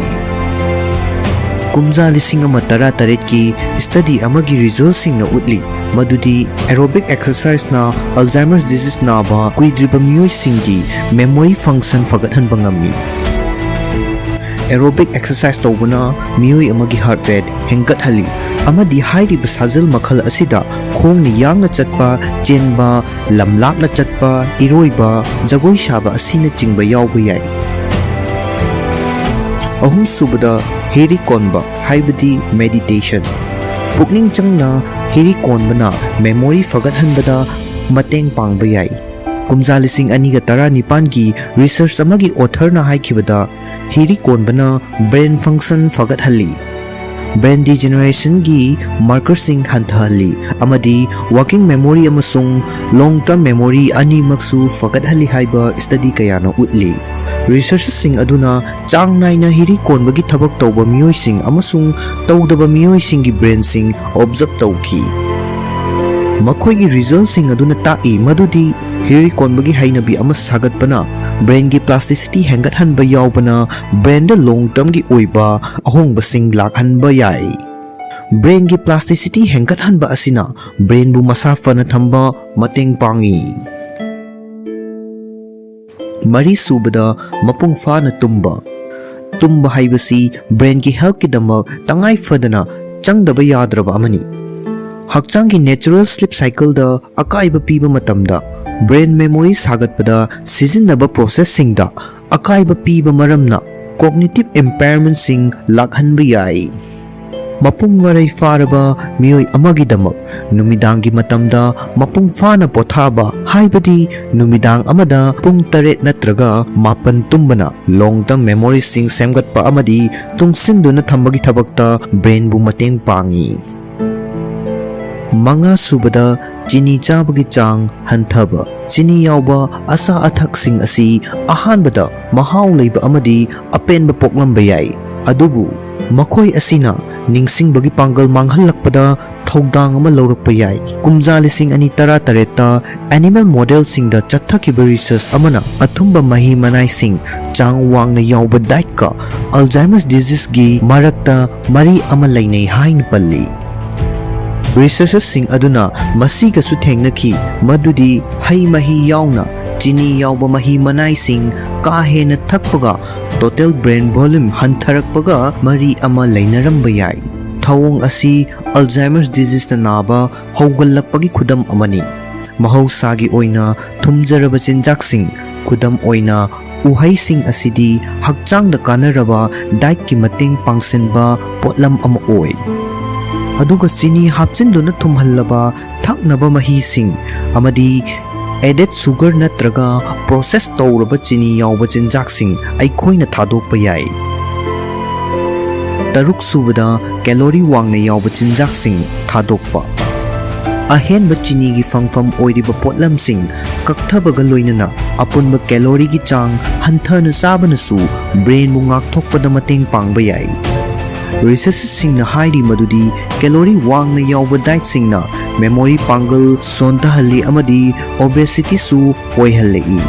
ꯀꯨꯝꯖꯥ ꯂꯤꯁꯤꯡ ꯑꯃ ꯇꯔꯥ ꯇꯔꯦꯠꯀꯤ study ꯑꯃꯒꯤ resultꯁꯤꯡꯅ ꯎꯠꯂꯤ ꯃꯗꯨꯗꯤ aerobic exerciseꯅ Alzheimer's disease ꯅꯥꯕ ꯀꯨꯏꯗ꯭ꯔꯤꯕ ꯃꯤꯑꯣꯏꯁꯤꯡꯒꯤ memory function ꯐꯒꯠꯍꯟꯕ ꯉꯝꯃꯤ꯫ Aerobic exercise ꯇꯧꯕꯅ ꯃꯤꯑꯣꯏ ꯑꯃꯒꯤ heart rate ꯍꯦꯟꯒꯠꯍꯜꯂꯤ ꯑꯃꯗꯤ ꯍꯥꯏꯔꯤꯕ ꯁꯥꯖꯦꯜ ꯃꯈꯜ ꯑꯁꯤꯗ ꯈꯣꯡꯅ ꯌꯥꯡꯅ ꯆꯠꯄ, ꯆꯦꯟꯕ, ꯂꯝꯂꯥꯞꯅ ꯆꯠꯄ, ꯏꯔꯣꯏꯕ, ꯖꯒꯣꯏ ꯁꯥꯕ ꯑꯁꯤꯅꯆꯤꯡꯕ ꯌꯥꯎꯕ ꯌꯥꯏ꯫ ꯑꯍꯨꯝꯁꯨꯕꯗ, ꯍꯤꯔꯤ ꯀꯣꯟꯕ ꯍꯥꯏꯕꯗꯤ meditation꯫ ꯄꯨꯛꯅꯤꯡ ꯆꯪꯅ ꯍꯤꯔꯤ ꯀꯣꯟꯕꯅ memory ꯐꯒꯠꯍꯟꯕꯗ ꯃꯇꯦꯡ ꯄꯥꯡꯕ ꯌꯥꯏ꯫ ꯀꯨꯝꯖꯥ ꯂꯤꯁꯤꯡ ꯑꯅꯤꯒ ꯇꯔꯥꯅꯤꯄꯥꯟꯒꯤ research ꯑꯃꯒꯤ authorꯅ ꯍꯥꯏꯈꯤꯕꯗ, ꯍꯤꯔꯤ ꯀꯣꯟꯕꯅ brain function ꯐꯒꯠꯍꯜꯂꯤ꯫ Brain degenerationꯒꯤ markerꯁꯤꯡ ꯍꯟꯊꯍꯜꯂꯤ ꯑꯃꯗꯤ working memory ꯑꯃꯁꯨꯡ long term memory ꯑꯅꯤꯃꯛꯁꯨ ꯐꯒꯠꯍꯜꯂꯤ ꯍꯥꯏꯕ study ꯀꯌꯥꯅ ꯎꯠꯂꯤ꯫ Researchꯁꯤꯡ ꯑꯗꯨꯅ ꯆꯥꯡ ꯅꯥꯏꯅ ꯍꯤꯔꯤ ꯀꯣꯟꯕꯒꯤ ꯊꯕꯛ ꯇꯧꯕ ꯃꯤꯑꯣꯏꯁꯤꯡ ꯑꯃꯁꯨꯡ ꯇꯧꯗꯕ ꯃꯤꯑꯣꯏꯁꯤꯡꯒꯤ brainꯁꯤꯡ observe ꯇꯧꯈꯤ꯫ ꯃꯈꯣꯏꯒꯤ resultꯁꯤꯡ ꯑꯗꯨꯅ ꯇꯥꯛꯏ ꯃꯗꯨꯗꯤ ꯍꯤꯔꯤ ꯀꯣꯟꯕꯒꯤ ꯍꯩꯅꯕꯤ ꯑꯃ ꯁꯥꯒꯠꯄꯅ brainꯒꯤ plasticity ꯍꯦꯟꯒꯠꯍꯟꯕ ꯌꯥꯎꯕꯅ brainꯗ long termꯒꯤ ꯑꯣꯏꯕ ꯑꯍꯣꯡꯕꯁꯤꯡ ꯂꯥꯛꯍꯟꯕ ꯌꯥꯏ꯫ Brainꯒꯤ plasticity ꯍꯦꯟꯒꯠꯍꯟꯕ ꯑꯁꯤꯅ brainꯕꯨ ꯃꯁꯥ ꯐꯅ ꯊꯝꯕ ꯃꯇꯦꯡ ꯄꯥꯡꯏ꯫ ꯃꯔꯤꯁꯨꯕꯗ, ꯃꯄꯨꯡ ꯐꯥꯅ ꯇꯨꯝꯕ꯫ ꯇꯨꯝꯕ ꯍꯥꯏꯕꯁꯤ brainꯒꯤ healthꯀꯤꯗꯃꯛ ꯇꯉꯥꯏ ꯐꯗꯅ ꯆꯪꯗꯕ ꯌꯥꯗ꯭ꯔꯕ ꯑꯃꯅꯤ꯫ ꯍꯛꯆꯥꯡꯒꯤ natural sleep cycleꯗ ꯑꯀꯥꯏꯕ ꯄꯤꯕ ꯃꯇꯝꯗ brain memory ꯁꯥꯒꯠꯄꯗ ꯁꯤꯖꯤꯟꯅꯕ processꯁꯤꯡꯗ ꯑꯀꯥꯏꯕ ꯄꯤꯕ ꯃꯔꯝꯅ cognitive impairmentꯁꯤꯡ ꯂꯥꯛꯍꯟꯕ ꯌꯥꯏ꯫ ꯃꯄꯨꯡ ꯃꯔꯩ ꯐꯥꯔꯕ ꯃꯤꯑꯣꯏ ꯑꯃꯒꯤꯗꯃꯛ ꯅꯨꯃꯤꯗꯥꯡꯒꯤ ꯃꯇꯝꯗ ꯃꯄꯨꯡ ꯐꯥꯅ ꯄꯣꯊꯥꯕ, ꯍꯥꯏꯕꯗꯤ ꯅꯨꯃꯤꯗꯥꯡ ꯑꯃꯗ ꯄꯨꯡ ꯇꯔꯦꯠ ꯅꯠꯇ꯭ꯔꯒ ꯃꯥꯄꯟ ꯇꯨꯝꯕꯅ long term memoryꯁꯤꯡ ꯁꯦꯝꯒꯠꯄ ꯑꯃꯗꯤ ꯇꯨꯡꯁꯤꯟꯗꯨꯅ ꯊꯝꯕꯒꯤ ꯊꯕꯛꯇ brainꯕꯨ ꯃꯇꯦꯡ ꯄꯥꯡꯏ꯫ ꯃꯉꯥꯁꯨꯕꯗ, ꯆꯤꯅꯤ ꯆꯥꯕꯒꯤ ꯆꯥꯡ ꯍꯟꯊꯕ꯫ ꯆꯤꯅꯤ ꯌꯥꯎꯕ ꯑꯆꯥ ꯑꯊꯛꯁꯤꯡ ꯑꯁꯤ ꯑꯍꯥꯟꯕꯗ ꯃꯍꯥꯎ ꯂꯩꯕ ꯑꯃꯗꯤ ꯑꯄꯦꯟꯕ ꯄꯣꯛꯂꯝꯕ ꯌꯥꯏ, ꯑꯗꯨꯕꯨ ꯃꯈꯣꯏ ꯑꯁꯤꯅ ꯅꯤꯡꯁꯤꯡꯕꯒꯤ ꯄꯥꯡꯒꯜ ꯃꯥꯡꯍꯜꯂꯛꯄꯗ ꯊꯧꯗꯥꯡ ꯑꯃ ꯂꯧꯔꯛꯄ ꯌꯥꯏ꯫ ꯀꯨꯝꯖꯥ ꯂꯤꯁꯤꯡ ꯑꯅꯤ ꯇꯔꯥꯇꯔꯦꯠꯇ animal modelꯁꯤꯡꯗ ꯆꯠꯊꯈꯤꯕ research ꯑꯃꯅ ꯑꯊꯨꯝꯕ ꯃꯍꯤ ꯃꯅꯥꯏꯁꯤꯡ ꯆꯥꯡ ꯋꯥꯡꯅ ꯌꯥꯎꯕ dietꯀ Alzheimer's diseaseꯒꯤ ꯃꯔꯛꯇ ꯃꯔꯤ ꯑꯃ ꯂꯩꯅꯩ ꯍꯥꯏꯅ ꯄꯜꯂꯤ꯫ Researchersꯁꯤꯡ ꯑꯗꯨꯅ ꯃꯁꯤꯒꯁꯨ ꯊꯦꯡꯅꯈꯤ ꯃꯗꯨꯗꯤ ꯍꯩ ꯃꯍꯤ ꯌꯥꯎꯅ ꯆꯤꯅꯤ ꯌꯥꯎꯕ ꯃꯍꯤ ꯃꯅꯥꯏꯁꯤꯡ ꯀꯥ ꯍꯦꯟꯅ ꯊꯛꯄꯒ total brain volume ꯍꯟꯊꯔꯛꯄꯒ ꯃꯔꯤ ꯑꯃ ꯂꯩꯅꯔꯝꯕ ꯌꯥꯏ꯫ ꯊꯧꯑꯣꯡ ꯑꯁꯤ Alzheimer's diseaseꯅ ꯅꯥꯕ ꯍꯧꯒꯠꯂꯛꯄꯒꯤ ꯈꯨꯗꯝ ꯑꯃꯅꯤ꯫ ꯃꯍꯧꯁꯥꯒꯤ ꯑꯣꯏꯅ ꯊꯨꯝꯖꯔꯕ ꯆꯤꯟꯖꯥꯛꯁꯤꯡ, ꯈꯨꯗꯝ ꯑꯣꯏꯅ ꯎꯍꯩꯁꯤꯡ, ꯑꯁꯤꯗꯤ ꯍꯛꯆꯥꯡꯗ ꯀꯥꯟꯅꯔꯕ dietꯀꯤ ꯃꯇꯦꯡ ꯄꯥꯡꯁꯤꯟꯕ ꯄꯣꯠꯂꯝ ꯑꯃ ꯑꯣꯏ꯫ ꯑꯗꯨꯒ ꯆꯤꯅꯤ ꯍꯥꯞꯆꯤꯟꯗꯨꯅ ꯊꯨꯝꯍꯜꯂꯕ ꯊꯛꯅꯕ ꯃꯍꯤꯁꯤꯡ ꯑꯃꯗꯤ added sugar ꯅꯠꯇ꯭ꯔꯒ process ꯇꯧꯔꯕ ꯆꯤꯅꯤ ꯌꯥꯎꯕ ꯆꯤꯟꯖꯥꯛꯁꯤꯡ ꯑꯩꯈꯣꯏꯅ ꯊꯥꯗꯣꯛꯄ ꯌꯥꯏ꯫ ꯇꯔꯨꯛ ꯁꯨꯕꯗ, ꯀꯦꯂꯣꯔꯤ ꯋꯥꯡꯅ ꯌꯥꯎꯕ ꯆꯤꯟꯖꯥꯛꯁꯤꯡ ꯊꯥꯗꯣꯛꯄ꯫ ꯑꯍꯦꯟꯕ ꯆꯤꯅꯤꯒꯤ ꯐꯪꯐꯝ ꯑꯣꯏꯔꯤꯕ ꯄꯣꯠꯂꯝꯁꯤꯡ ꯀꯛꯊꯕꯒ ꯂꯣꯏꯅꯅ ꯑꯄꯨꯟꯕ ꯀꯦꯂꯣꯔꯤꯒꯤ ꯆꯥꯡ ꯍꯟꯊꯅ ꯆꯥꯕꯅꯁꯨ ꯕ꯭ꯔꯦꯟꯕꯨ ꯉꯥꯛꯊꯣꯛꯄꯗ ꯃꯇꯦꯡ ꯄꯥꯡꯕ ꯌꯥꯏ꯫ ꯔꯤꯁꯔꯆꯔꯁꯤꯡꯅ ꯍꯥꯏꯔꯤ ꯃꯗꯨꯗꯤ ꯀꯦꯂꯣꯔꯤ ꯋꯥꯡꯅ ꯌꯥꯎꯕ ꯗꯥꯏꯠꯁꯤꯡꯅ ꯃꯦꯃꯣꯔꯤ ꯄꯥꯡꯒꯜ ꯁꯣꯟꯊꯍꯜꯂꯤ ꯑꯃꯗꯤ ꯑꯣꯕꯦꯁꯤꯇꯤꯁꯨ ꯑꯣꯏꯍꯜꯂꯛꯏ꯫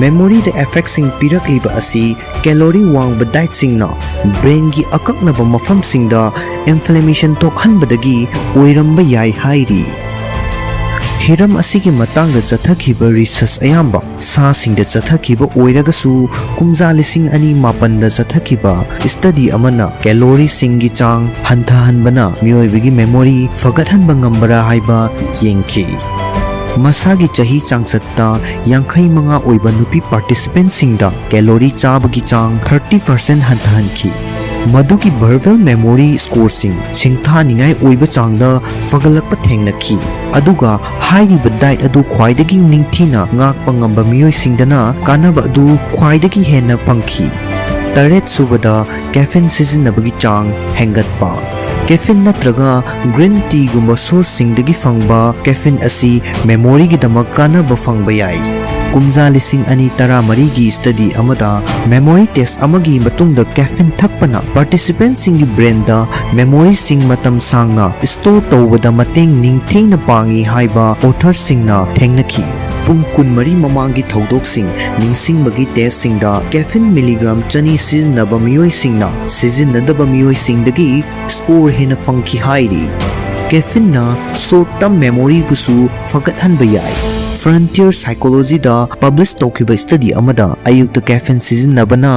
ꯃꯦꯃꯣꯔꯤꯗ ꯏꯐꯦꯛꯁꯤꯡ ꯄꯤꯔꯛꯂꯤꯕ ꯑꯁꯤ ꯀꯦꯂꯣꯔꯤ ꯋꯥꯡꯕ ꯗꯥꯏꯠꯁꯤꯡꯅ ꯕ꯭ꯔꯦꯟꯒꯤ ꯑꯀꯛꯅꯕ ꯃꯐꯝꯁꯤꯡꯗ ꯏꯟꯐ꯭ꯂꯦꯃꯦꯁꯟ ꯊꯣꯛꯍꯟꯕꯗꯒꯤ ꯑꯣꯏꯔꯝꯕ ꯌꯥꯏ ꯍꯥꯏꯔꯤ꯫ ꯍꯤꯔꯝ ꯑꯁꯤꯒꯤ ꯃꯇꯥꯡꯗ ꯆꯠꯊꯈꯤꯕ ꯔꯤꯁꯔꯆ ꯑꯌꯥꯝꯕ ꯁꯥꯁꯤꯡꯗ ꯆꯠꯊꯈꯤꯕ ꯑꯣꯏꯔꯒꯁꯨ, ꯀꯨꯝꯖꯥ ꯂꯤꯁꯤꯡ ꯑꯅꯤ ꯃꯥꯄꯟꯗ ꯆꯠꯊꯈꯤꯕ ꯁ꯭ꯇꯗꯤ ꯑꯃꯅ ꯀꯦꯂꯣꯔꯤꯁꯤꯡꯒꯤ ꯆꯥꯡ ꯍꯟꯊꯍꯟꯕꯅ ꯃꯤꯑꯣꯏꯕꯒꯤ ꯃꯦꯃꯣꯔꯤ ꯐꯒꯠꯍꯟꯕ ꯉꯝꯕꯔꯥ ꯍꯥꯏꯕ ꯌꯦꯡꯈꯤ꯫ ꯃꯁꯥꯒꯤ ꯆꯍꯤ ꯆꯥꯡꯆꯠꯇ ꯌꯥꯡꯈꯩ ꯃꯉꯥ ꯑꯣꯏꯕ ꯅꯨꯄꯤ ꯄꯥꯔꯇꯤꯁꯤꯄꯦꯟꯁꯤꯡꯗ ꯀꯦꯂꯣꯔꯤ ꯆꯥꯕꯒꯤ ꯆꯥꯡ ꯊꯥꯔꯇꯤ ꯄꯥꯔꯁꯦꯟ ꯍꯟꯊꯍꯟꯈꯤ꯫ ꯃꯗꯨꯒꯤ ꯚꯔꯕꯦꯜ ꯃꯦꯃꯣꯔꯤ ꯁ꯭ꯀꯣꯔꯁꯤꯡ ꯁꯤꯡꯊꯥꯅꯤꯡꯉꯥꯏ ꯑꯣꯏꯕ ꯆꯥꯡꯗ ꯐꯒꯠꯂꯛꯄ ꯊꯦꯡꯅꯈꯤ, ꯑꯗꯨꯒ ꯍꯥꯏꯔꯤꯕ ꯗꯥꯏꯠ ꯑꯗꯨ ꯈ꯭ꯋꯥꯏꯗꯒꯤ ꯅꯤꯡꯊꯤꯅ ꯉꯥꯛꯄ ꯉꯝꯕ ꯃꯤꯑꯣꯏꯁꯤꯡꯗꯅ ꯀꯥꯟꯅꯕ ꯑꯗꯨ ꯈ꯭ꯋꯥꯏꯗꯒꯤ ꯍꯦꯟꯅ ꯐꯪꯈꯤ꯫ ꯇꯔꯦꯠ ꯁꯨꯕꯗ, ꯀꯦꯐꯤꯟ ꯁꯤꯖꯤꯟꯅꯕꯒꯤ ꯆꯥꯡ ꯍꯦꯟꯒꯠꯄ꯫ ꯀꯦꯐꯤꯟ ꯅꯠꯇ꯭ꯔꯒ ꯒ꯭ꯔꯤꯟ ꯇꯤꯒꯨꯝꯕ ꯁꯣꯔꯁꯁꯤꯡꯗꯒꯤ ꯐꯪꯕ ꯀꯦꯐꯤꯟ ꯑꯁꯤ ꯃꯦꯃꯣꯔꯤꯒꯤꯗꯃꯛ ꯀꯥꯟꯅꯕ ꯐꯪꯕ ꯌꯥꯏ꯫ ꯀꯨꯝꯖꯥ ꯂꯤꯁꯤꯡ ꯑꯅꯤ ꯇꯔꯥꯃꯔꯤꯒꯤ ꯁ꯭ꯇꯗꯤ ꯑꯃꯗ ꯃꯦꯃꯣꯔꯤ ꯇꯦꯁ ꯑꯃꯒꯤ ꯃꯇꯨꯡꯗ ꯀꯦꯐꯤꯟ ꯊꯛꯄꯅ ꯄꯥꯔꯇꯤꯁꯤꯄꯦꯟꯁꯤꯡꯒꯤ ꯕ꯭ꯔꯦꯟꯗ ꯃꯦꯃꯣꯔꯤꯁꯤꯡ ꯃꯇꯝ ꯁꯥꯡꯅ ꯁ꯭ꯇꯣꯔ ꯇꯧꯕꯗ ꯃꯇꯦꯡ ꯅꯤꯡꯊꯤꯅ ꯄꯥꯡꯏ ꯍꯥꯏꯕ ꯑꯣꯊꯔꯁꯤꯡꯅ ꯊꯦꯡꯅꯈꯤ꯫ ꯄꯨꯡ ꯀꯨꯟꯃꯔꯤ ꯃꯃꯥꯡꯒꯤ ꯊꯧꯗꯣꯛꯁꯤꯡ ꯅꯤꯡꯁꯤꯡꯕꯒꯤ ꯇꯦꯁꯁꯤꯡꯗ ꯀꯦꯐꯤꯟ ꯃꯤꯂꯤꯒ꯭ꯔꯥꯝ ꯆꯅꯤ ꯁꯤꯖꯤꯟꯅꯕ ꯃꯤꯑꯣꯏꯁꯤꯡꯅ ꯁꯤꯖꯤꯟꯅꯗꯕ ꯃꯤꯑꯣꯏꯁꯤꯡꯗꯒꯤ ꯁ꯭ꯀꯣꯔ ꯍꯦꯟꯅ ꯐꯪꯈꯤ ꯍꯥꯏꯔꯤ꯫ ꯀꯦꯐꯤꯟꯅ ꯁꯣꯔꯠ ꯇꯔꯝ ꯃꯦꯃꯣꯔꯤꯕꯨꯁꯨ ꯐꯒꯠꯍꯟꯕ ꯌꯥꯏ꯫ ꯐ꯭ꯔꯟꯇꯤꯌꯔ ꯁꯥꯏꯀꯣꯂꯣꯖꯤꯗ ꯄꯕ꯭ꯂꯤꯁ ꯇꯧꯈꯤꯕ ꯁ꯭ꯇꯗꯤ ꯑꯃꯗ ꯑꯌꯨꯛꯇ ꯀꯦꯐꯤꯟ ꯁꯤꯖꯤꯟꯅꯕꯅ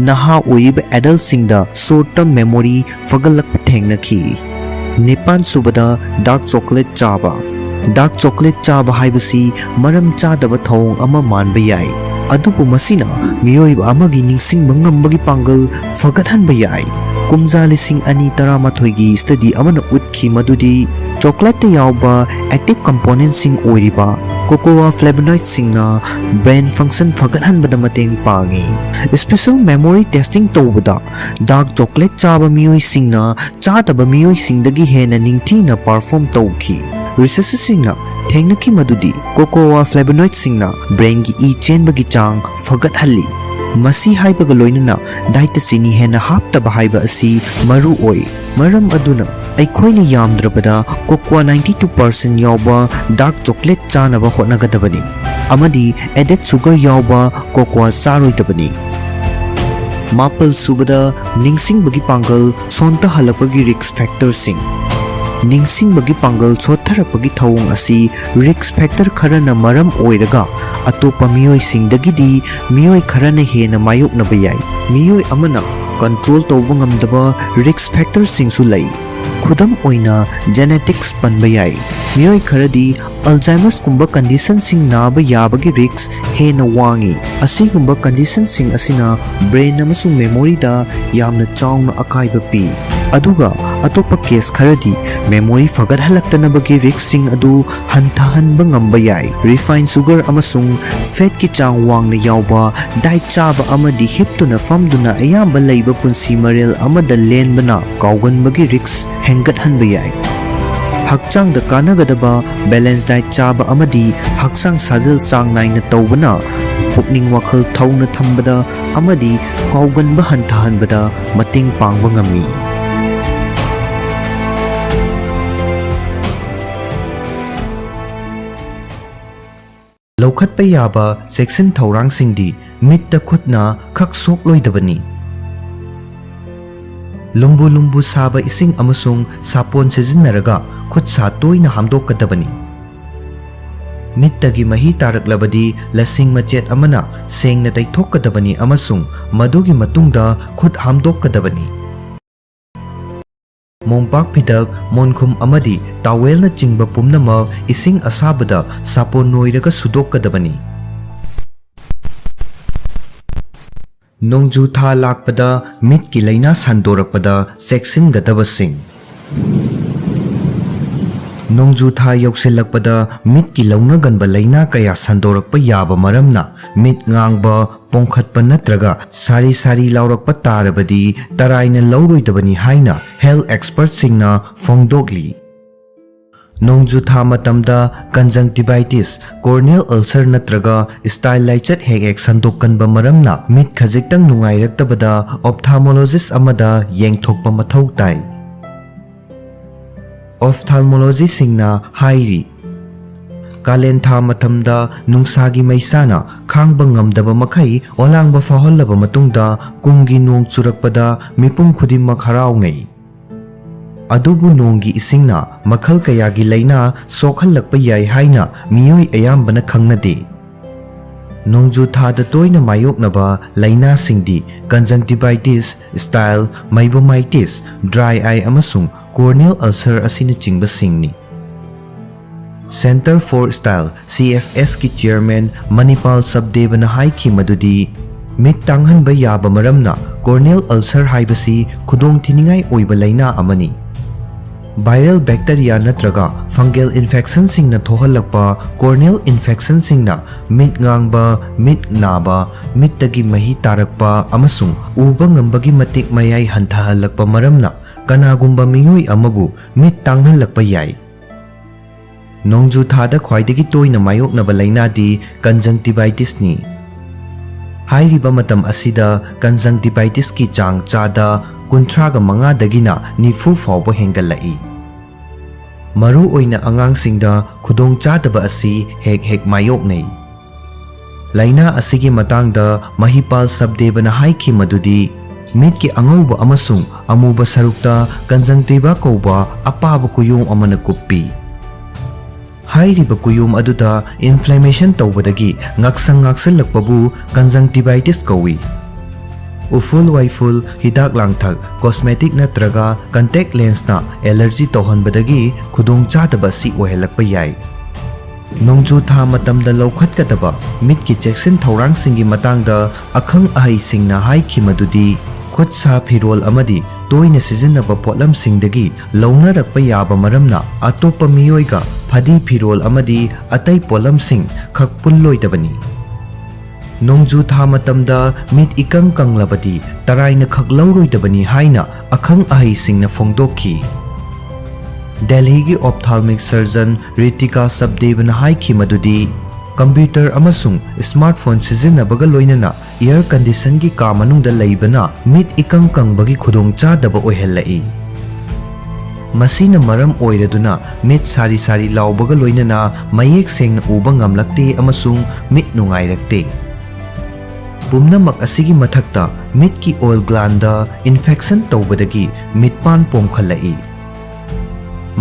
ꯅꯍꯥ ꯑꯣꯏꯔꯤꯕ ꯑꯦꯗꯜꯠꯁꯤꯡꯗ ꯁꯣꯔꯠ ꯇꯔꯝ ꯃꯦꯃꯣꯔꯤ ꯐꯒꯠꯂꯛꯄ ꯊꯦꯡꯅꯈꯤ꯫ ꯅꯤꯄꯥꯟ ꯁꯨꯕꯗ, ꯗꯥꯔꯛ ꯆꯣꯀꯣꯂꯦꯠ ꯆꯥꯕ꯫ ꯗꯥꯔꯛ ꯆꯣꯀꯣꯂꯦꯠ ꯆꯥꯕ ꯍꯥꯏꯕꯁꯤ ꯃꯔꯝ ꯆꯥꯗꯕ ꯊꯧꯑꯣꯡ ꯑꯃ ꯃꯥꯟꯕ ꯌꯥꯏ, ꯑꯗꯨꯕꯨ ꯃꯁꯤꯅ ꯃꯤꯑꯣꯏꯕ ꯑꯃꯒꯤ ꯅꯤꯡꯁꯤꯡꯕ ꯉꯝꯕꯒꯤ ꯄꯥꯡꯒꯜ ꯐꯒꯠꯍꯟꯕ ꯌꯥꯏ꯫ ꯀꯨꯝꯖꯥ ꯂꯤꯁꯤꯡ ꯑꯅꯤ ꯇꯔꯥꯃꯥꯊꯣꯏꯒꯤ ꯁ꯭ꯇꯗꯤ ꯑꯃꯅ ꯎꯠꯈꯤ ꯃꯗꯨꯗꯤ ꯆꯣꯀꯣꯂꯦꯠꯇ ꯌꯥꯎꯕ ꯑꯦꯛꯇꯤꯚ ꯀꯝꯄꯣꯅꯦꯟꯠꯁꯤꯡ ꯑꯣꯏꯔꯤꯕ Cocoa flavonoidꯁꯤꯡꯅ brain function ꯐꯒꯠꯍꯟꯕꯗ ꯃꯇꯦꯡ ꯄꯥꯡꯏ꯫ Special memory testing ꯇꯧꯕꯗ dark chocolate ꯆꯥꯕ ꯃꯤꯑꯣꯏꯁꯤꯡꯅ ꯆꯥꯗꯕ ꯃꯤꯑꯣꯏꯁꯤꯡꯗꯒꯤ ꯍꯦꯟꯅ ꯅꯤꯡꯊꯤꯅ perform ꯇꯧꯈꯤ꯫ Researcherꯁꯤꯡꯅ ꯊꯦꯡꯅꯈꯤ ꯃꯗꯨꯗꯤ cocoa flavonoidꯁꯤꯡꯅ brainꯒꯤ ꯏ ꯆꯦꯟꯕꯒꯤ ꯆꯥꯡ ꯐꯒꯠꯍꯜꯂꯤ꯫ ꯃꯁꯤ ꯍꯥꯏꯕꯒ ꯂꯣꯏꯅꯅ dietꯇ ꯆꯤꯅꯤ ꯍꯦꯟꯅ ꯍꯥꯞꯇꯕ ꯍꯥꯏꯕ ꯑꯁꯤ ꯃꯔꯨ ꯑꯣꯏ꯫ ꯃꯔꯝ ꯑꯗꯨꯅ ꯑꯩꯈꯣꯏꯅ ꯌꯥꯝꯗ꯭ꯔꯕꯗ cocoa ninety two percent ꯌꯥꯎꯕ dark chocolate ꯆꯥꯅꯕ ꯍꯣꯠꯅꯒꯗꯕꯅꯤ ꯑꯃꯗꯤ added sugar ꯌꯥꯎꯕ cocoa ꯆꯥꯔꯣꯏꯗꯕꯅꯤ꯫ ꯃꯥꯄꯜ ꯁꯨꯕꯗ, ꯅꯤꯡꯁꯤꯡꯕꯒꯤ ꯄꯥꯡꯒꯜ ꯁꯣꯟꯊꯍꯜꯂꯛꯄꯒꯤ risk factorꯁꯤꯡ꯫ ꯅꯤꯡꯁꯤꯡꯕꯒꯤ ꯄꯥꯡꯒꯜ ꯁꯣꯠꯊꯔꯛꯄꯒꯤ ꯊꯧꯑꯣꯡ ꯑꯁꯤ risk factor ꯈꯔꯅ ꯃꯔꯝ ꯑꯣꯏꯔꯒ ꯑꯇꯣꯞꯄ ꯃꯤꯑꯣꯏꯁꯤꯡꯗꯒꯤꯗꯤ ꯃꯤꯑꯣꯏ ꯈꯔꯅ ꯍꯦꯟꯅ ꯃꯥꯌꯣꯛꯅꯕ ꯌꯥꯏ꯫ ꯃꯤꯑꯣꯏ ꯑꯃꯅ control ꯇꯧꯕ ꯉꯝꯗꯕ risk factorꯁꯤꯡꯁꯨ ꯂꯩ꯫ ꯈꯨꯗꯝ ꯑꯣꯏꯅ, genetics ꯄꯟꯕ ꯌꯥꯏ꯫ ꯃꯤꯑꯣꯏ ꯈꯔꯗꯤ Alzheimerꯁꯀꯨꯝꯕ conditionꯁꯤꯡ ꯅꯥꯕ ꯌꯥꯕꯒꯤ risk ꯍꯦꯟꯅ ꯋꯥꯡꯏ꯫ ꯑꯁꯤꯒꯨꯝꯕ conditionꯁꯤꯡ ꯑꯁꯤꯅ brain ꯑꯃꯁꯨꯡ memoryꯗ ꯌꯥꯝꯅ ꯆꯥꯎꯅ ꯑꯀꯥꯏꯕ ꯄꯤ꯫ ꯑꯗꯨꯒ ꯑꯇꯣꯞꯄ case ꯈꯔꯗꯤ memory ꯐꯒꯠꯍꯜꯂꯛꯇꯅꯕꯒꯤ riskꯁꯤꯡ ꯑꯗꯨ ꯍꯟꯊꯍꯟꯕ ꯉꯝꯕ ꯌꯥꯏ꯫ Refined sugar ꯑꯃꯁꯨꯡ fatꯀꯤ ꯆꯥꯡ ꯋꯥꯡꯅ ꯌꯥꯎꯕ diet ꯆꯥꯕ ꯑꯃꯗꯤ ꯍꯤꯞꯇꯨꯅ ꯐꯝꯗꯨꯅ ꯑꯌꯥꯝꯕ ꯂꯩꯕ ꯄꯨꯟꯁꯤ ꯃꯔꯦꯜ ꯑꯃꯗ ꯂꯦꯟꯕꯅ ꯀꯥꯎꯒꯟꯕꯒꯤ risk ꯍꯦꯟꯒꯠꯍꯟꯕ ꯌꯥꯏ꯫ ꯍꯛꯆꯥꯡꯗ ꯀꯥꯟꯅꯒꯗꯕ balance diet ꯆꯥꯕ ꯑꯃꯗꯤ ꯍꯛꯆꯥꯡ ꯁꯥꯖꯦꯜ ꯆꯥꯡ ꯅꯥꯏꯅ ꯇꯧꯕꯅ ꯄꯨꯛꯅꯤꯡ ꯋꯥꯈꯜ ꯊꯧꯅ ꯊꯝꯕꯗ ꯑꯃꯗꯤ ꯀꯥꯎꯒꯟꯕ ꯍꯟꯊꯍꯟꯕꯗ ꯃꯇꯦꯡ ꯄꯥꯡꯕ ꯉꯝꯃꯤ꯫ ꯂꯧꯈꯠꯄ ꯌꯥꯕ ꯆꯦꯛꯁꯤꯟ ꯊꯧꯔꯥꯡꯁꯤꯡꯗꯤ ꯃꯤꯠꯇ ꯈꯨꯠꯅ ꯈꯛ ꯁꯣꯛꯂꯣꯏꯗꯕꯅꯤ꯫ ꯂꯨꯝꯕꯨ ꯂꯨꯝꯕꯨ ꯁꯥꯕ ꯏꯁꯤꯡ ꯑꯃꯁꯨꯡ ꯁꯥꯄꯣꯟ ꯁꯤꯖꯤꯟꯅꯔꯒ ꯈꯨꯠ ꯁꯥ ꯇꯣꯏꯅ ꯍꯥꯝꯗꯣꯛꯀꯗꯕꯅꯤ꯫ ꯃꯤꯠꯇꯒꯤ ꯃꯍꯤ ꯇꯥꯔꯛꯂꯕꯗꯤ ꯂꯁꯤꯡ ꯃꯆꯦꯠ ꯑꯃꯅ ꯁꯦꯡꯅ ꯇꯩꯊꯣꯛꯀꯗꯕꯅꯤ ꯑꯃꯁꯨꯡ ꯃꯗꯨꯒꯤ ꯃꯇꯨꯡꯗ ꯈꯨꯠ ꯍꯥꯝꯗꯣꯛꯀꯗꯕꯅꯤ꯫ ꯃꯣꯝꯄꯥꯛ ꯐꯤꯗꯛ, ꯃꯣꯟꯈꯨꯝ ꯑꯃꯗꯤ towelꯅꯆꯤꯡꯕ ꯄꯨꯝꯅꯃꯛ ꯏꯁꯤꯡ ꯑꯁꯥꯕꯗ ꯁꯥꯄꯣꯟ ꯅꯣꯏꯔꯒ ꯁꯨꯗꯣꯛꯀꯗꯕꯅꯤ꯫ ꯅꯣꯡꯖꯨ ꯊꯥ ꯂꯥꯛꯄꯗ ꯃꯤꯠꯀꯤ ꯂꯥꯏꯅꯥ ꯁꯟꯗꯣꯔꯛꯄꯗ ꯆꯦꯛꯁꯤꯟꯒꯗꯕꯁꯤꯡ꯫ ꯅꯣꯡꯖꯨ ꯊꯥ ꯌꯧꯁꯤꯜꯂꯛꯄꯗ ꯃꯤꯠꯀꯤ ꯂꯧꯅꯒꯟꯕ ꯂꯥꯏꯅꯥ ꯀꯌꯥ ꯁꯟꯗꯣꯔꯛꯄ ꯌꯥꯕ ꯃꯔꯝꯅ, ꯃꯤꯠ ꯉꯥꯡꯕ, ꯄꯣꯡꯈꯠꯄ ꯅꯠꯇ꯭ꯔꯒ ꯁꯥꯔꯤ ꯁꯥꯔꯤ ꯂꯥꯎꯔꯛꯄ ꯇꯥꯔꯕꯗꯤ ꯇꯔꯥꯏꯅ ꯂꯧꯔꯣꯏꯗꯕꯅꯤ ꯍꯥꯏꯅ health expertꯁꯤꯡꯅ ꯐꯣꯡꯗꯣꯛꯂꯤ꯫ ꯅꯣꯡꯖꯨ ꯊꯥ ꯃꯇꯝꯗ conjunctivitis, corneal ulcer ꯅꯠꯇ꯭ꯔꯒ style ꯂꯥꯏꯆꯠ ꯍꯦꯛ ꯍꯦꯛ ꯁꯟꯗꯣꯛꯀꯟꯕ ꯃꯔꯝꯅ ꯃꯤꯠ ꯈꯖꯤꯛꯇꯪ ꯅꯨꯡꯉꯥꯏꯔꯛꯇꯕꯗ ophthalmologist ꯑꯃꯗ ꯌꯦꯡꯊꯣꯛꯄ ꯃꯊꯧ ꯇꯥꯏ꯫ Ophthalmologistꯁꯤꯡꯅ ꯍꯥꯏꯔꯤ, ꯀꯥꯂꯦꯟ ꯊꯥ ꯃꯇꯝꯗ ꯅꯨꯡꯁꯥꯒꯤ ꯃꯩꯁꯥꯅ ꯈꯥꯡꯕ ꯉꯝꯗꯕ ꯃꯈꯩ ꯑꯣꯂꯥꯡꯕ ꯐꯥꯎꯍꯜꯂꯕ ꯃꯇꯨꯡꯗ, ꯀꯨꯝꯒꯤ ꯅꯣꯡ ꯆꯨꯔꯛꯄꯗ ꯃꯤꯄꯨꯝ ꯈꯨꯗꯤꯡꯃꯛ ꯍꯔꯥꯎꯅꯩ꯫ ꯑꯗꯨꯕꯨ ꯅꯣꯡꯒꯤ ꯏꯁꯤꯡꯅ ꯃꯈꯜ ꯀꯌꯥꯒꯤ ꯂꯥꯏꯅꯥ ꯁꯣꯛꯍꯜꯂꯛꯄ ꯌꯥꯏ ꯍꯥꯏꯅ ꯃꯤꯑꯣꯏ ꯑꯌꯥꯝꯕꯅ ꯈꯪꯅꯗꯦ꯫ ꯅꯣꯡꯖꯨ ꯊꯥꯗ ꯇꯣꯏꯅ ꯃꯥꯌꯣꯛꯅꯕ ꯂꯥꯏꯅꯥꯁꯤꯡꯗꯤ conjunctivitis, style, meibomitis, dry eye ꯑꯃꯁꯨꯡ corneal ulcer ꯑꯁꯤꯅꯆꯤꯡꯕꯁꯤꯡꯅꯤ꯫ Centre for Style, CFSꯀꯤ chairman ꯃꯅꯤꯄꯥꯜ ꯁꯕꯗꯦꯕꯅ ꯍꯥꯏꯈꯤ ꯃꯗꯨꯗꯤ, ꯃꯤꯠ ꯇꯥꯡꯍꯟꯕ ꯌꯥꯕ ꯃꯔꯝꯅ corneal ulcer ꯍꯥꯏꯕꯁꯤ ꯈꯨꯗꯣꯡꯊꯤꯅꯤꯡꯉꯥꯏ ꯑꯣꯏꯕ ꯂꯥꯏꯅꯥ ꯑꯃꯅꯤ꯫ Viral bacteria ꯅꯠꯇ꯭ꯔꯒ fungal infectionꯁꯤꯡꯅ ꯊꯣꯛꯍꯜꯂꯛꯄ corneal infectionꯁꯤꯡꯅ ꯃꯤꯠ ꯉꯥꯡꯕ, ꯃꯤꯠ ꯅꯥꯕ, ꯃꯤꯠꯇꯒꯤ ꯃꯍꯤ ꯇꯥꯔꯛꯄ ꯑꯃꯁꯨꯡ ꯎꯕ ꯉꯝꯕꯒꯤ ꯃꯇꯤꯛ ꯃꯌꯥꯏ ꯍꯟꯊꯍꯜꯂꯛꯄ ꯃꯔꯝꯅ ꯀꯅꯥꯒꯨꯝꯕ ꯃꯤꯑꯣꯏ ꯑꯃꯕꯨ ꯃꯤꯠ ꯇꯥꯡꯍꯜꯂꯛꯄ ꯌꯥꯏ꯫ ꯅꯣꯡꯖꯨ ꯊꯥꯗ ꯈ꯭ꯋꯥꯏꯗꯒꯤ ꯇꯣꯏꯅ ꯃꯥꯌꯣꯛꯅꯕ ꯂꯥꯏꯅꯥꯗꯤ conjunctivitisꯅꯤ꯫ ꯍꯥꯏꯔꯤꯕ ꯃꯇꯝ ꯑꯁꯤꯗ conjunctivitisꯀꯤ ꯆꯥꯡ ꯆꯥꯗ ꯀꯨꯟꯊ꯭ꯔꯥꯒ ꯃꯉꯥꯗꯒꯤꯅ ꯅꯤꯐꯨ ꯐꯥꯎꯕ ꯍꯦꯟꯒꯠꯂꯛꯏ꯫ ꯃꯔꯨꯑꯣꯏꯅ ꯑꯉꯥꯡꯁꯤꯡꯗ ꯈꯨꯗꯣꯡꯆꯥꯗꯕ ꯑꯁꯤ ꯍꯦꯛ ꯍꯦꯛ ꯃꯥꯌꯣꯛꯅꯩ꯫ ꯂꯥꯏꯅꯥ ꯑꯁꯤꯒꯤ ꯃꯇꯥꯡꯗ ꯃꯍꯤꯄꯥꯜ ꯁꯕꯗꯦꯕꯅ ꯍꯥꯏꯈꯤ ꯃꯗꯨꯗꯤ, ꯃꯤꯠꯀꯤ ꯑꯉꯧꯕ ꯑꯃꯁꯨꯡ ꯑꯃꯨꯕ ꯁꯔꯨꯛꯇ conjunctiva ꯀꯧꯕ ꯑꯄꯥꯕ ꯀꯨꯌꯣꯝ ꯑꯃꯅ ꯀꯨꯞꯄꯤ꯫ ꯍꯥꯏꯔꯤꯕ ꯀꯨꯌꯣꯝ ꯑꯗꯨꯗ inflammation ꯇꯧꯕꯗꯒꯤ ꯉꯛꯁꯪ ꯉꯥꯛꯁꯜꯂꯛꯄꯕꯨ conjunctivitis ꯀꯧꯏ꯫ ꯎꯐꯨꯜ ꯋꯥꯏꯐꯨꯜ, ꯍꯤꯗꯥꯛ ꯂꯥꯡꯊꯛ, cosmetic ꯅꯠꯇ꯭ꯔꯒ contact lensꯅ allergy ꯇꯧꯍꯟꯕꯗꯒꯤ ꯈꯨꯗꯣꯡꯆꯥꯗꯕ ꯑꯁꯤ ꯑꯣꯏꯍꯜꯂꯛꯄ ꯌꯥꯏ꯫ ꯅꯣꯡꯖꯨ ꯊꯥ ꯃꯇꯝꯗ ꯂꯧꯈꯠꯀꯗꯕ ꯃꯤꯠꯀꯤ ꯆꯦꯛꯁꯤꯟ ꯊꯧꯔꯥꯡꯁꯤꯡꯒꯤ ꯃꯇꯥꯡꯗ ꯑꯈꯪ ꯑꯍꯩꯁꯤꯡꯅ ꯍꯥꯏꯈꯤ ꯃꯗꯨꯗꯤ, ꯈꯨꯠ ꯁꯥ ꯐꯤꯔꯣꯜ ꯑꯃꯗꯤ ꯇꯣꯏꯅ ꯁꯤꯖꯤꯟꯅꯕ ꯄꯣꯠꯂꯝꯁꯤꯡꯗꯒꯤ ꯂꯧꯅꯔꯛꯄ ꯌꯥꯕ ꯃꯔꯝꯅ ꯑꯇꯣꯞꯄ ꯃꯤꯑꯣꯏꯒ ꯐꯗꯤ ꯐꯤꯔꯣꯜ ꯑꯃꯗꯤ ꯑꯇꯩ ꯄꯣꯠꯂꯝꯁꯤꯡ ꯈꯛ ꯄꯨꯜꯂꯣꯏꯗꯕꯅꯤ꯫ ꯅꯣꯡꯖꯨ ꯊꯥ ꯃꯇꯝꯗ ꯃꯤꯠ ꯏꯀꯪ ꯀꯪꯂꯕꯗꯤ ꯇꯔꯥꯏꯅ ꯈꯛ ꯂꯧꯔꯣꯏꯗꯕꯅꯤ ꯍꯥꯏꯅ ꯑꯈꯪ ꯑꯍꯩꯁꯤꯡꯅ ꯐꯣꯡꯗꯣꯛꯈꯤ꯫ ꯗꯦꯜꯍꯤꯒꯤ ophthalmic surgeon ꯔꯤꯇꯤꯀꯥ ꯁꯕꯗꯦꯕꯅ ꯍꯥꯏꯈꯤ ꯃꯗꯨꯗꯤ, ꯀꯝꯄ꯭ꯌꯨꯇꯔ ꯑꯃꯁꯨꯡ ꯁ꯭ꯃꯥꯔꯠꯐꯣꯟ ꯁꯤꯖꯤꯟꯅꯕꯒ ꯂꯣꯏꯅꯅ air conditionꯒꯤ ꯀꯥ ꯃꯅꯨꯡꯗ ꯂꯩꯕꯅ ꯃꯤꯠ ꯏꯀꯪ ꯀꯪꯕꯒꯤ ꯈꯨꯗꯣꯡꯆꯥꯗꯕ ꯑꯣꯏꯍꯜꯂꯛꯏ꯫ ꯃꯁꯤꯅ ꯃꯔꯝ ꯑꯣꯏꯔꯗꯨꯅ ꯃꯤꯠ ꯁꯥꯔꯤ ꯁꯥꯔꯤ ꯂꯥꯎꯕꯒ ꯂꯣꯏꯅꯅ ꯃꯌꯦꯛ ꯁꯦꯡꯅ ꯎꯕ ꯉꯝꯂꯛꯇꯦ ꯑꯃꯁꯨꯡ ꯃꯤꯠ ꯅꯨꯡꯉꯥꯏꯔꯛꯇꯦ꯫ ꯄꯨꯝꯅꯃꯛ ꯑꯁꯤꯒꯤ ꯃꯊꯛꯇ, ꯃꯤꯠꯀꯤ ꯑꯣꯏꯜ ꯒ꯭ꯂꯥꯟꯗ ꯏꯟꯐꯦꯛꯁꯟ ꯇꯧꯕꯗꯒꯤ ꯃꯤꯠꯄꯥꯟ ꯄꯣꯝꯈꯠꯂꯛꯏ꯫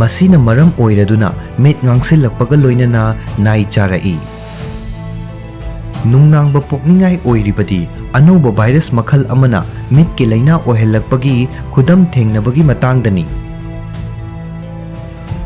ꯃꯁꯤꯅ ꯃꯔꯝ ꯑꯣꯏꯔꯗꯨꯅ ꯃꯤꯠ ꯉꯥꯡꯁꯤꯜꯂꯛꯄꯒ ꯂꯣꯏꯅꯅ ꯅꯥꯏ ꯆꯥꯔꯛꯏ꯫ ꯅꯨꯡꯅꯥꯡꯕ ꯄꯣꯛꯅꯤꯡꯉꯥꯏ ꯑꯣꯏꯔꯤꯕꯗꯤ, ꯑꯅꯧꯕ ꯚꯥꯏꯔꯁ ꯃꯈꯜ ꯑꯃꯅ ꯃꯤꯠꯀꯤ ꯂꯥꯏꯅꯥ ꯑꯣꯏꯍꯜꯂꯛꯄꯒꯤ ꯈꯨꯗꯝ ꯊꯦꯡꯅꯕꯒꯤ ꯃꯇꯥꯡꯗꯅꯤ꯫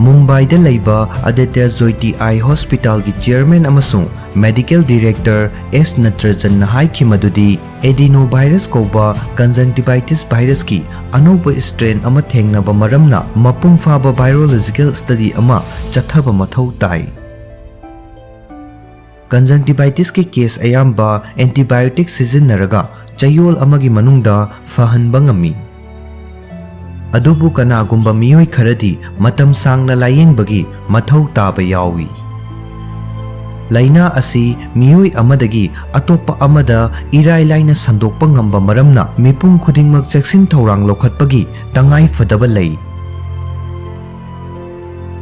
ꯃꯨꯝꯕꯥꯏꯗ ꯂꯩꯕ ꯑꯗꯤꯇ꯭ꯌ ꯖ꯭ꯌꯣꯇꯤ ꯑꯥꯏ ꯍꯣꯁꯄꯤꯇꯥꯜꯒꯤ ꯆꯤꯌꯔꯃꯦꯟ ꯑꯃꯁꯨꯡ ꯃꯦꯗꯤꯀꯦꯜ ꯗꯤꯔꯦꯛꯇꯔ ꯑꯦꯁ ꯅꯇ꯭ꯔꯖꯟꯅ ꯍꯥꯏꯈꯤ ꯃꯗꯨꯗꯤ, ꯑꯦꯗꯤꯅꯣ ꯚꯥꯏꯔꯁ ꯀꯧꯕ ꯀꯟꯖꯪꯇꯤꯚꯥꯏꯇꯤꯁ ꯚꯥꯏꯔꯁꯀꯤ ꯑꯅꯧꯕ ꯁ꯭ꯇ꯭ꯔꯦꯟ ꯑꯃ ꯊꯦꯡꯅꯕ ꯃꯔꯝꯅ ꯃꯄꯨꯡ ꯐꯥꯕ ꯚꯥꯏꯔꯣꯂꯣꯖꯤꯀꯦꯜ ꯁ꯭ꯇꯗꯤ ꯑꯃ ꯆꯠꯊꯕ ꯃꯊꯧ ꯇꯥꯏ꯫ ꯀꯟꯖꯪꯇꯤꯚꯥꯏꯇꯤꯁꯀꯤ ꯀꯦꯁ ꯑꯌꯥꯝꯕ ꯑꯦꯟꯇꯤꯕꯥꯏꯑꯣꯇꯤꯛ ꯁꯤꯖꯤꯟꯅꯔꯒ ꯆꯌꯣꯜ ꯑꯃꯒꯤ ꯃꯅꯨꯡꯗ ꯐꯍꯟꯕ ꯉꯝꯃꯤ꯫ ꯑꯗꯨꯕꯨ ꯀꯅꯥꯒꯨꯝꯕ ꯃꯤꯑꯣꯏ ꯈꯔꯗꯤ ꯃꯇꯝ ꯁꯥꯡꯅ ꯂꯥꯌꯦꯡꯕꯒꯤ ꯃꯊꯧ ꯇꯥꯕ ꯌꯥꯎꯏ꯫ ꯂꯥꯏꯅꯥ ꯑꯁꯤ ꯃꯤꯑꯣꯏ ꯑꯃꯗꯒꯤ ꯑꯇꯣꯞꯄ ꯑꯃꯗ ꯏꯔꯥꯏ ꯂꯥꯏꯅ ꯁꯟꯗꯣꯛꯄ ꯉꯝꯕ ꯃꯔꯝꯅ ꯃꯤꯄꯨꯝ ꯈꯨꯗꯤꯡꯃꯛ ꯆꯦꯛꯁꯤꯟ ꯊꯧꯔꯥꯡ ꯂꯧꯈꯠꯄꯒꯤ ꯇꯉꯥꯏ ꯐꯗꯕ ꯂꯩ꯫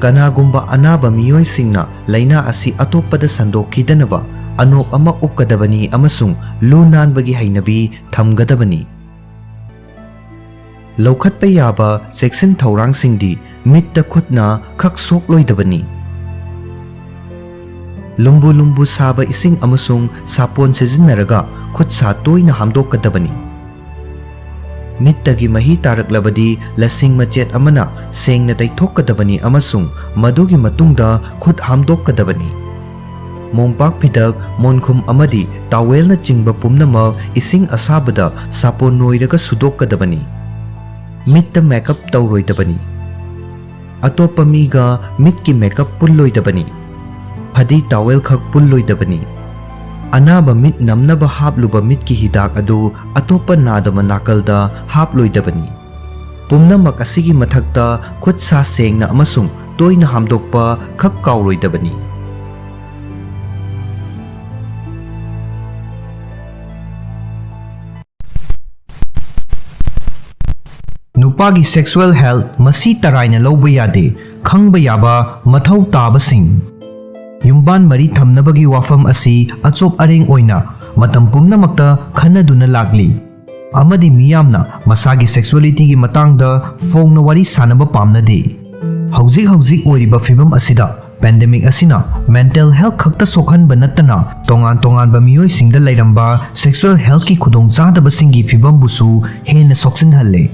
ꯀꯅꯥꯒꯨꯝꯕ ꯑꯅꯥꯕ ꯃꯤꯑꯣꯏꯁꯤꯡꯅ ꯂꯥꯏꯅꯥ ꯑꯁꯤ ꯑꯇꯣꯞꯄꯗ ꯁꯟꯗꯣꯛꯈꯤꯗꯅꯕ ꯑꯅꯣꯞ ꯑꯃ ꯎꯞꯀꯗꯕꯅꯤ ꯑꯃꯁꯨꯡ ꯂꯨ ꯅꯥꯟꯕꯒꯤ ꯍꯩꯅꯕꯤ ꯊꯝꯒꯗꯕꯅꯤ꯫ ꯂꯧꯈꯠꯄ ꯌꯥꯕ ꯆꯦꯛꯁꯤꯟ ꯊꯧꯔꯥꯡꯁꯤꯡꯗꯤ ꯃꯤꯠꯇ ꯈꯨꯠꯅ ꯈꯛ ꯁꯣꯛꯂꯣꯏꯗꯕꯅꯤ꯫ ꯂꯨꯝꯕꯨ ꯂꯨꯝꯕꯨ ꯁꯥꯕ ꯏꯁꯤꯡ ꯑꯃꯁꯨꯡ ꯁꯥꯄꯣꯟ ꯁꯤꯖꯤꯟꯅꯔꯒ ꯈꯨꯠ ꯁꯥ ꯇꯣꯏꯅ ꯍꯥꯝꯗꯣꯛꯀꯗꯕꯅꯤ꯫ ꯃꯤꯠꯇꯒꯤ ꯃꯍꯤ ꯇꯥꯔꯛꯂꯕꯗꯤ ꯂꯁꯤꯡ ꯃꯆꯦꯠ ꯑꯃꯅ ꯁꯦꯡꯅ ꯇꯩꯊꯣꯛꯀꯗꯕꯅꯤ ꯑꯃꯁꯨꯡ ꯃꯗꯨꯒꯤ ꯃꯇꯨꯡꯗ ꯈꯨꯠ ꯍꯥꯝꯗꯣꯛꯀꯗꯕꯅꯤ꯫ ꯃꯣꯝꯄꯥꯛ ꯐꯤꯗꯛ, ꯃꯣꯟꯈꯨꯝ ꯑꯃꯗꯤ ꯇꯥꯋꯦꯜꯅꯆꯤꯡꯕ ꯄꯨꯝꯅꯃꯛ ꯏꯁꯤꯡ ꯑꯁꯥꯕꯗ ꯁꯥꯄꯣꯟ ꯅꯣꯏꯔꯒ ꯁꯨꯗꯣꯛꯀꯗꯕꯅꯤ꯫ ꯃꯤꯠꯇ ꯃꯦꯀꯞ ꯇꯧꯔꯣꯏꯗꯕꯅꯤ꯫ ꯑꯇꯣꯞꯄ ꯃꯤꯒ ꯃꯤꯠꯀꯤ ꯃꯦꯀꯞ ꯄꯨꯜꯂꯣꯏꯗꯕꯅꯤ꯫ ꯐꯗꯤ ꯇꯥꯋꯦꯜ ꯈꯛ ꯄꯨꯜꯂꯣꯏꯗꯕꯅꯤ꯫ ꯑꯅꯥꯕ ꯃꯤꯠ ꯅꯝꯅꯕ ꯍꯥꯞꯂꯨꯕ ꯃꯤꯠꯀꯤ ꯍꯤꯗꯥꯛ ꯑꯗꯨ ꯑꯇꯣꯞꯄ ꯅꯥꯗꯕ ꯅꯥꯀꯜꯗ ꯍꯥꯞꯂꯣꯏꯗꯕꯅꯤ꯫ ꯄꯨꯝꯅꯃꯛ ꯑꯁꯤꯒꯤ ꯃꯊꯛꯇ ꯈꯨꯠ ꯁꯥ ꯁꯦꯡꯅ ꯑꯃꯁꯨꯡ ꯇꯣꯏꯅ ꯍꯥꯝꯗꯣꯛꯄ ꯈꯛ ꯀꯥꯎꯔꯣꯏꯗꯕꯅꯤ꯫ ꯅꯨꯄꯥꯒꯤ sexual health ꯃꯁꯤ ꯇꯔꯥꯏꯅ ꯂꯧꯕ ꯌꯥꯗꯦ꯫ ꯈꯪꯕ ꯌꯥꯕ ꯃꯊꯧ ꯇꯥꯕꯁꯤꯡ꯫ ꯌꯨꯝꯕꯥꯟ ꯃꯔꯤ ꯊꯝꯅꯕꯒꯤ ꯋꯥꯐꯝ ꯑꯁꯤ ꯑꯆꯣꯞ ꯑꯔꯦꯡ ꯑꯣꯏꯅ ꯃꯇꯝ ꯄꯨꯝꯅꯃꯛꯇ ꯈꯟꯅꯗꯨꯅ ꯂꯥꯛꯂꯤ, ꯑꯃꯗꯤ ꯃꯤꯌꯥꯝꯅ ꯃꯁꯥꯒꯤ sexualityꯒꯤ ꯃꯇꯥꯡꯗ ꯐꯣꯡꯅ ꯋꯥꯔꯤ ꯁꯥꯅꯕ ꯄꯥꯝꯅꯗꯦ꯫ ꯍꯧꯖꯤꯛ ꯍꯧꯖꯤꯛ ꯑꯣꯏꯔꯤꯕ ꯐꯤꯚꯝ ꯑꯁꯤꯗ, pandemic ꯑꯁꯤꯅ mental health ꯈꯛꯇ ꯁꯣꯛꯍꯟꯕ ꯅꯠꯇꯅ, ꯇꯣꯉꯥꯟ ꯇꯣꯉꯥꯟꯕ ꯃꯤꯑꯣꯏꯁꯤꯡꯗ ꯂꯩꯔꯝꯕ sexual healthꯀꯤ ꯈꯨꯗꯣꯡꯆꯥꯗꯕꯁꯤꯡꯒꯤ ꯐꯤꯚꯝꯕꯨꯁꯨ ꯍꯦꯟꯅ ꯁꯣꯛꯆꯤꯟꯍꯜꯂꯦ꯫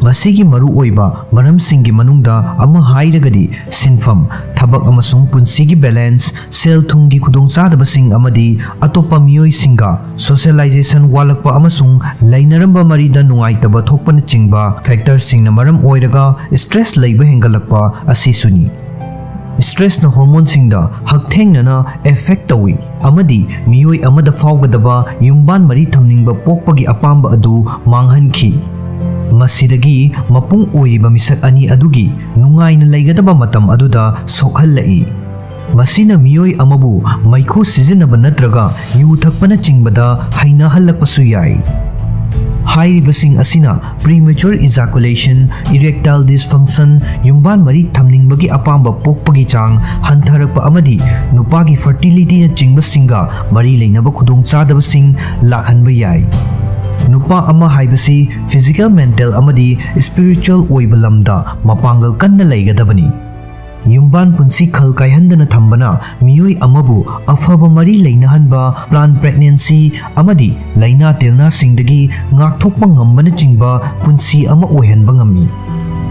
ꯃꯁꯤꯒꯤ ꯃꯔꯨꯑꯣꯏꯕ ꯃꯔꯝꯁꯤꯡꯒꯤ ꯃꯅꯨꯡꯗ ꯑꯃ ꯍꯥꯏꯔꯒꯗꯤ, ꯁꯤꯟꯐꯝ, ꯊꯕꯛ ꯑꯃꯁꯨꯡ ꯄꯨꯟꯁꯤꯒꯤ balance, ꯁꯦꯜ ꯊꯨꯝꯒꯤ ꯈꯨꯗꯣꯡꯆꯥꯗꯕꯁꯤꯡ, ꯑꯃꯗꯤ ꯑꯇꯣꯞꯄ ꯃꯤꯑꯣꯏꯁꯤꯡꯒ socialization ꯋꯥꯠꯂꯛꯄ, ꯑꯃꯁꯨꯡ ꯂꯩꯅꯔꯝꯕ ꯃꯔꯤꯗ ꯅꯨꯡꯉꯥꯏꯇꯕ ꯊꯣꯛꯄꯅꯆꯤꯡꯕ factorꯁꯤꯡꯅ ꯃꯔꯝ ꯑꯣꯏꯔꯒ stress ꯂꯩꯕ ꯍꯦꯟꯒꯠꯂꯛꯄ ꯑꯁꯤꯁꯨꯅꯤ꯫ Stressꯅ hormoneꯁꯤꯡꯗ ꯍꯛꯊꯦꯡꯅꯅ effect ꯇꯧꯏ, ꯑꯃꯗꯤ ꯃꯤꯑꯣꯏ ꯑꯃꯗ ꯐꯥꯎꯒꯗꯕ ꯌꯨꯝꯕꯥꯟ ꯃꯔꯤ ꯊꯝꯅꯤꯡꯕ ꯄꯣꯛꯄꯒꯤ ꯑꯄꯥꯝꯕ ꯑꯗꯨ ꯃꯥꯡꯍꯟꯈꯤ꯫ ꯃꯁꯤꯗꯒꯤ ꯃꯄꯨꯡ ꯑꯣꯏꯔꯤꯕ ꯃꯤꯁꯛ ꯑꯅꯤ ꯑꯗꯨꯒꯤ ꯅꯨꯡꯉꯥꯏꯅ ꯂꯩꯒꯗꯕ ꯃꯇꯝ ꯑꯗꯨꯗ ꯁꯣꯛꯍꯜꯂꯛꯏ꯫ ꯃꯁꯤꯅ ꯃꯤꯑꯣꯏ ꯑꯃꯕꯨ ꯃꯩꯈꯨ ꯁꯤꯖꯤꯟꯅꯕ ꯅꯠꯇ꯭ꯔꯒ ꯌꯨ ꯊꯛꯄꯅꯆꯤꯡꯕꯗ ꯍꯩꯅꯍꯜꯂꯛꯄꯁꯨ ꯌꯥꯏ꯫ ꯍꯥꯏꯔꯤꯕꯁꯤꯡ ꯑꯁꯤꯅ premature ejaculation, erectile dysfunction, ꯌꯨꯝꯕꯥꯟ ꯃꯔꯤ ꯊꯝꯅꯤꯡꯕꯒꯤ ꯑꯄꯥꯝꯕ ꯄꯣꯛꯄꯒꯤ ꯆꯥꯡ ꯍꯟꯊꯔꯛꯄ, ꯑꯃꯗꯤ ꯅꯨꯄꯥꯒꯤ fertilityꯅꯆꯤꯡꯕꯁꯤꯡꯒ ꯃꯔꯤ ꯂꯩꯅꯕ ꯈꯨꯗꯣꯡꯆꯥꯗꯕꯁꯤꯡ ꯂꯥꯛꯍꯟꯕ ꯌꯥꯏ꯫ ꯅꯨꯄꯥ ꯑꯃ ꯍꯥꯏꯕꯁꯤ physical, mental, ꯑꯃꯗꯤ spiritual ꯑꯣꯏꯕ ꯂꯝꯗ ꯃꯄꯥꯡꯒꯜ ꯀꯟꯅ ꯂꯩꯒꯗꯕꯅꯤ꯫ ꯌꯨꯝꯕꯥꯟ ꯄꯨꯟꯁꯤ ꯈꯜ ꯀꯥꯏꯍꯟꯗꯅ ꯊꯝꯕꯅ ꯃꯤꯑꯣꯏ ꯑꯃꯕꯨ ꯑꯐꯕ ꯃꯔꯤ ꯂꯩꯅꯍꯟꯕ, planned pregnancy, ꯑꯃꯗꯤ ꯂꯥꯏꯅꯥ ꯇꯤꯜꯅꯥꯁꯤꯡꯗꯒꯤ ꯉꯥꯛꯊꯣꯛꯄ ꯉꯝꯕꯅꯆꯤꯡꯕ ꯄꯨꯟꯁꯤ ꯑꯃ ꯑꯣꯏꯍꯟꯕ ꯉꯝꯃꯤ꯫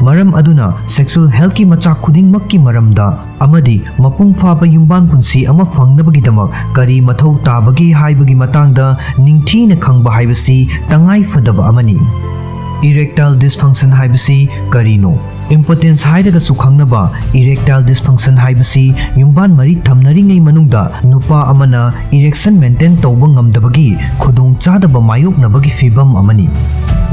ꯃꯔꯝ ꯑꯗꯨꯅ, sexual healthꯀꯤ ꯃꯆꯥꯛ ꯈꯨꯗꯤꯡꯃꯛꯀꯤ ꯃꯔꯝꯗ ꯑꯃꯗꯤ ꯃꯄꯨꯡ ꯐꯥꯕ ꯌꯨꯝꯕꯥꯟ ꯄꯨꯟꯁꯤ ꯑꯃ ꯐꯪꯅꯕꯒꯤꯗꯃꯛ ꯀꯔꯤ ꯃꯊꯧ ꯇꯥꯕꯒꯦ ꯍꯥꯏꯕꯒꯤ ꯃꯇꯥꯡꯗ ꯅꯤꯡꯊꯤꯅ ꯈꯪꯕ ꯍꯥꯏꯕꯁꯤ ꯇꯉꯥꯏ ꯐꯗꯕ ꯑꯃꯅꯤ꯫ Erectile dysfunction ꯍꯥꯏꯕꯁꯤ ꯀꯔꯤꯅꯣ? Impotence ꯍꯥꯏꯔꯒꯁꯨ ꯈꯪꯅꯕ erectile dysfunction ꯍꯥꯏꯕꯁꯤ ꯌꯨꯝꯕꯥꯟ ꯃꯔꯤ ꯊꯝꯅꯔꯤꯉꯩ ꯃꯅꯨꯡꯗ ꯅꯨꯄꯥ ꯑꯃꯅ erection maintain ꯇꯧꯕ ꯉꯝꯗꯕꯒꯤ ꯈꯨꯗꯣꯡꯆꯥꯗꯕ ꯃꯥꯌꯣꯛꯅꯕꯒꯤ ꯐꯤꯚꯝ ꯑꯃꯅꯤ꯫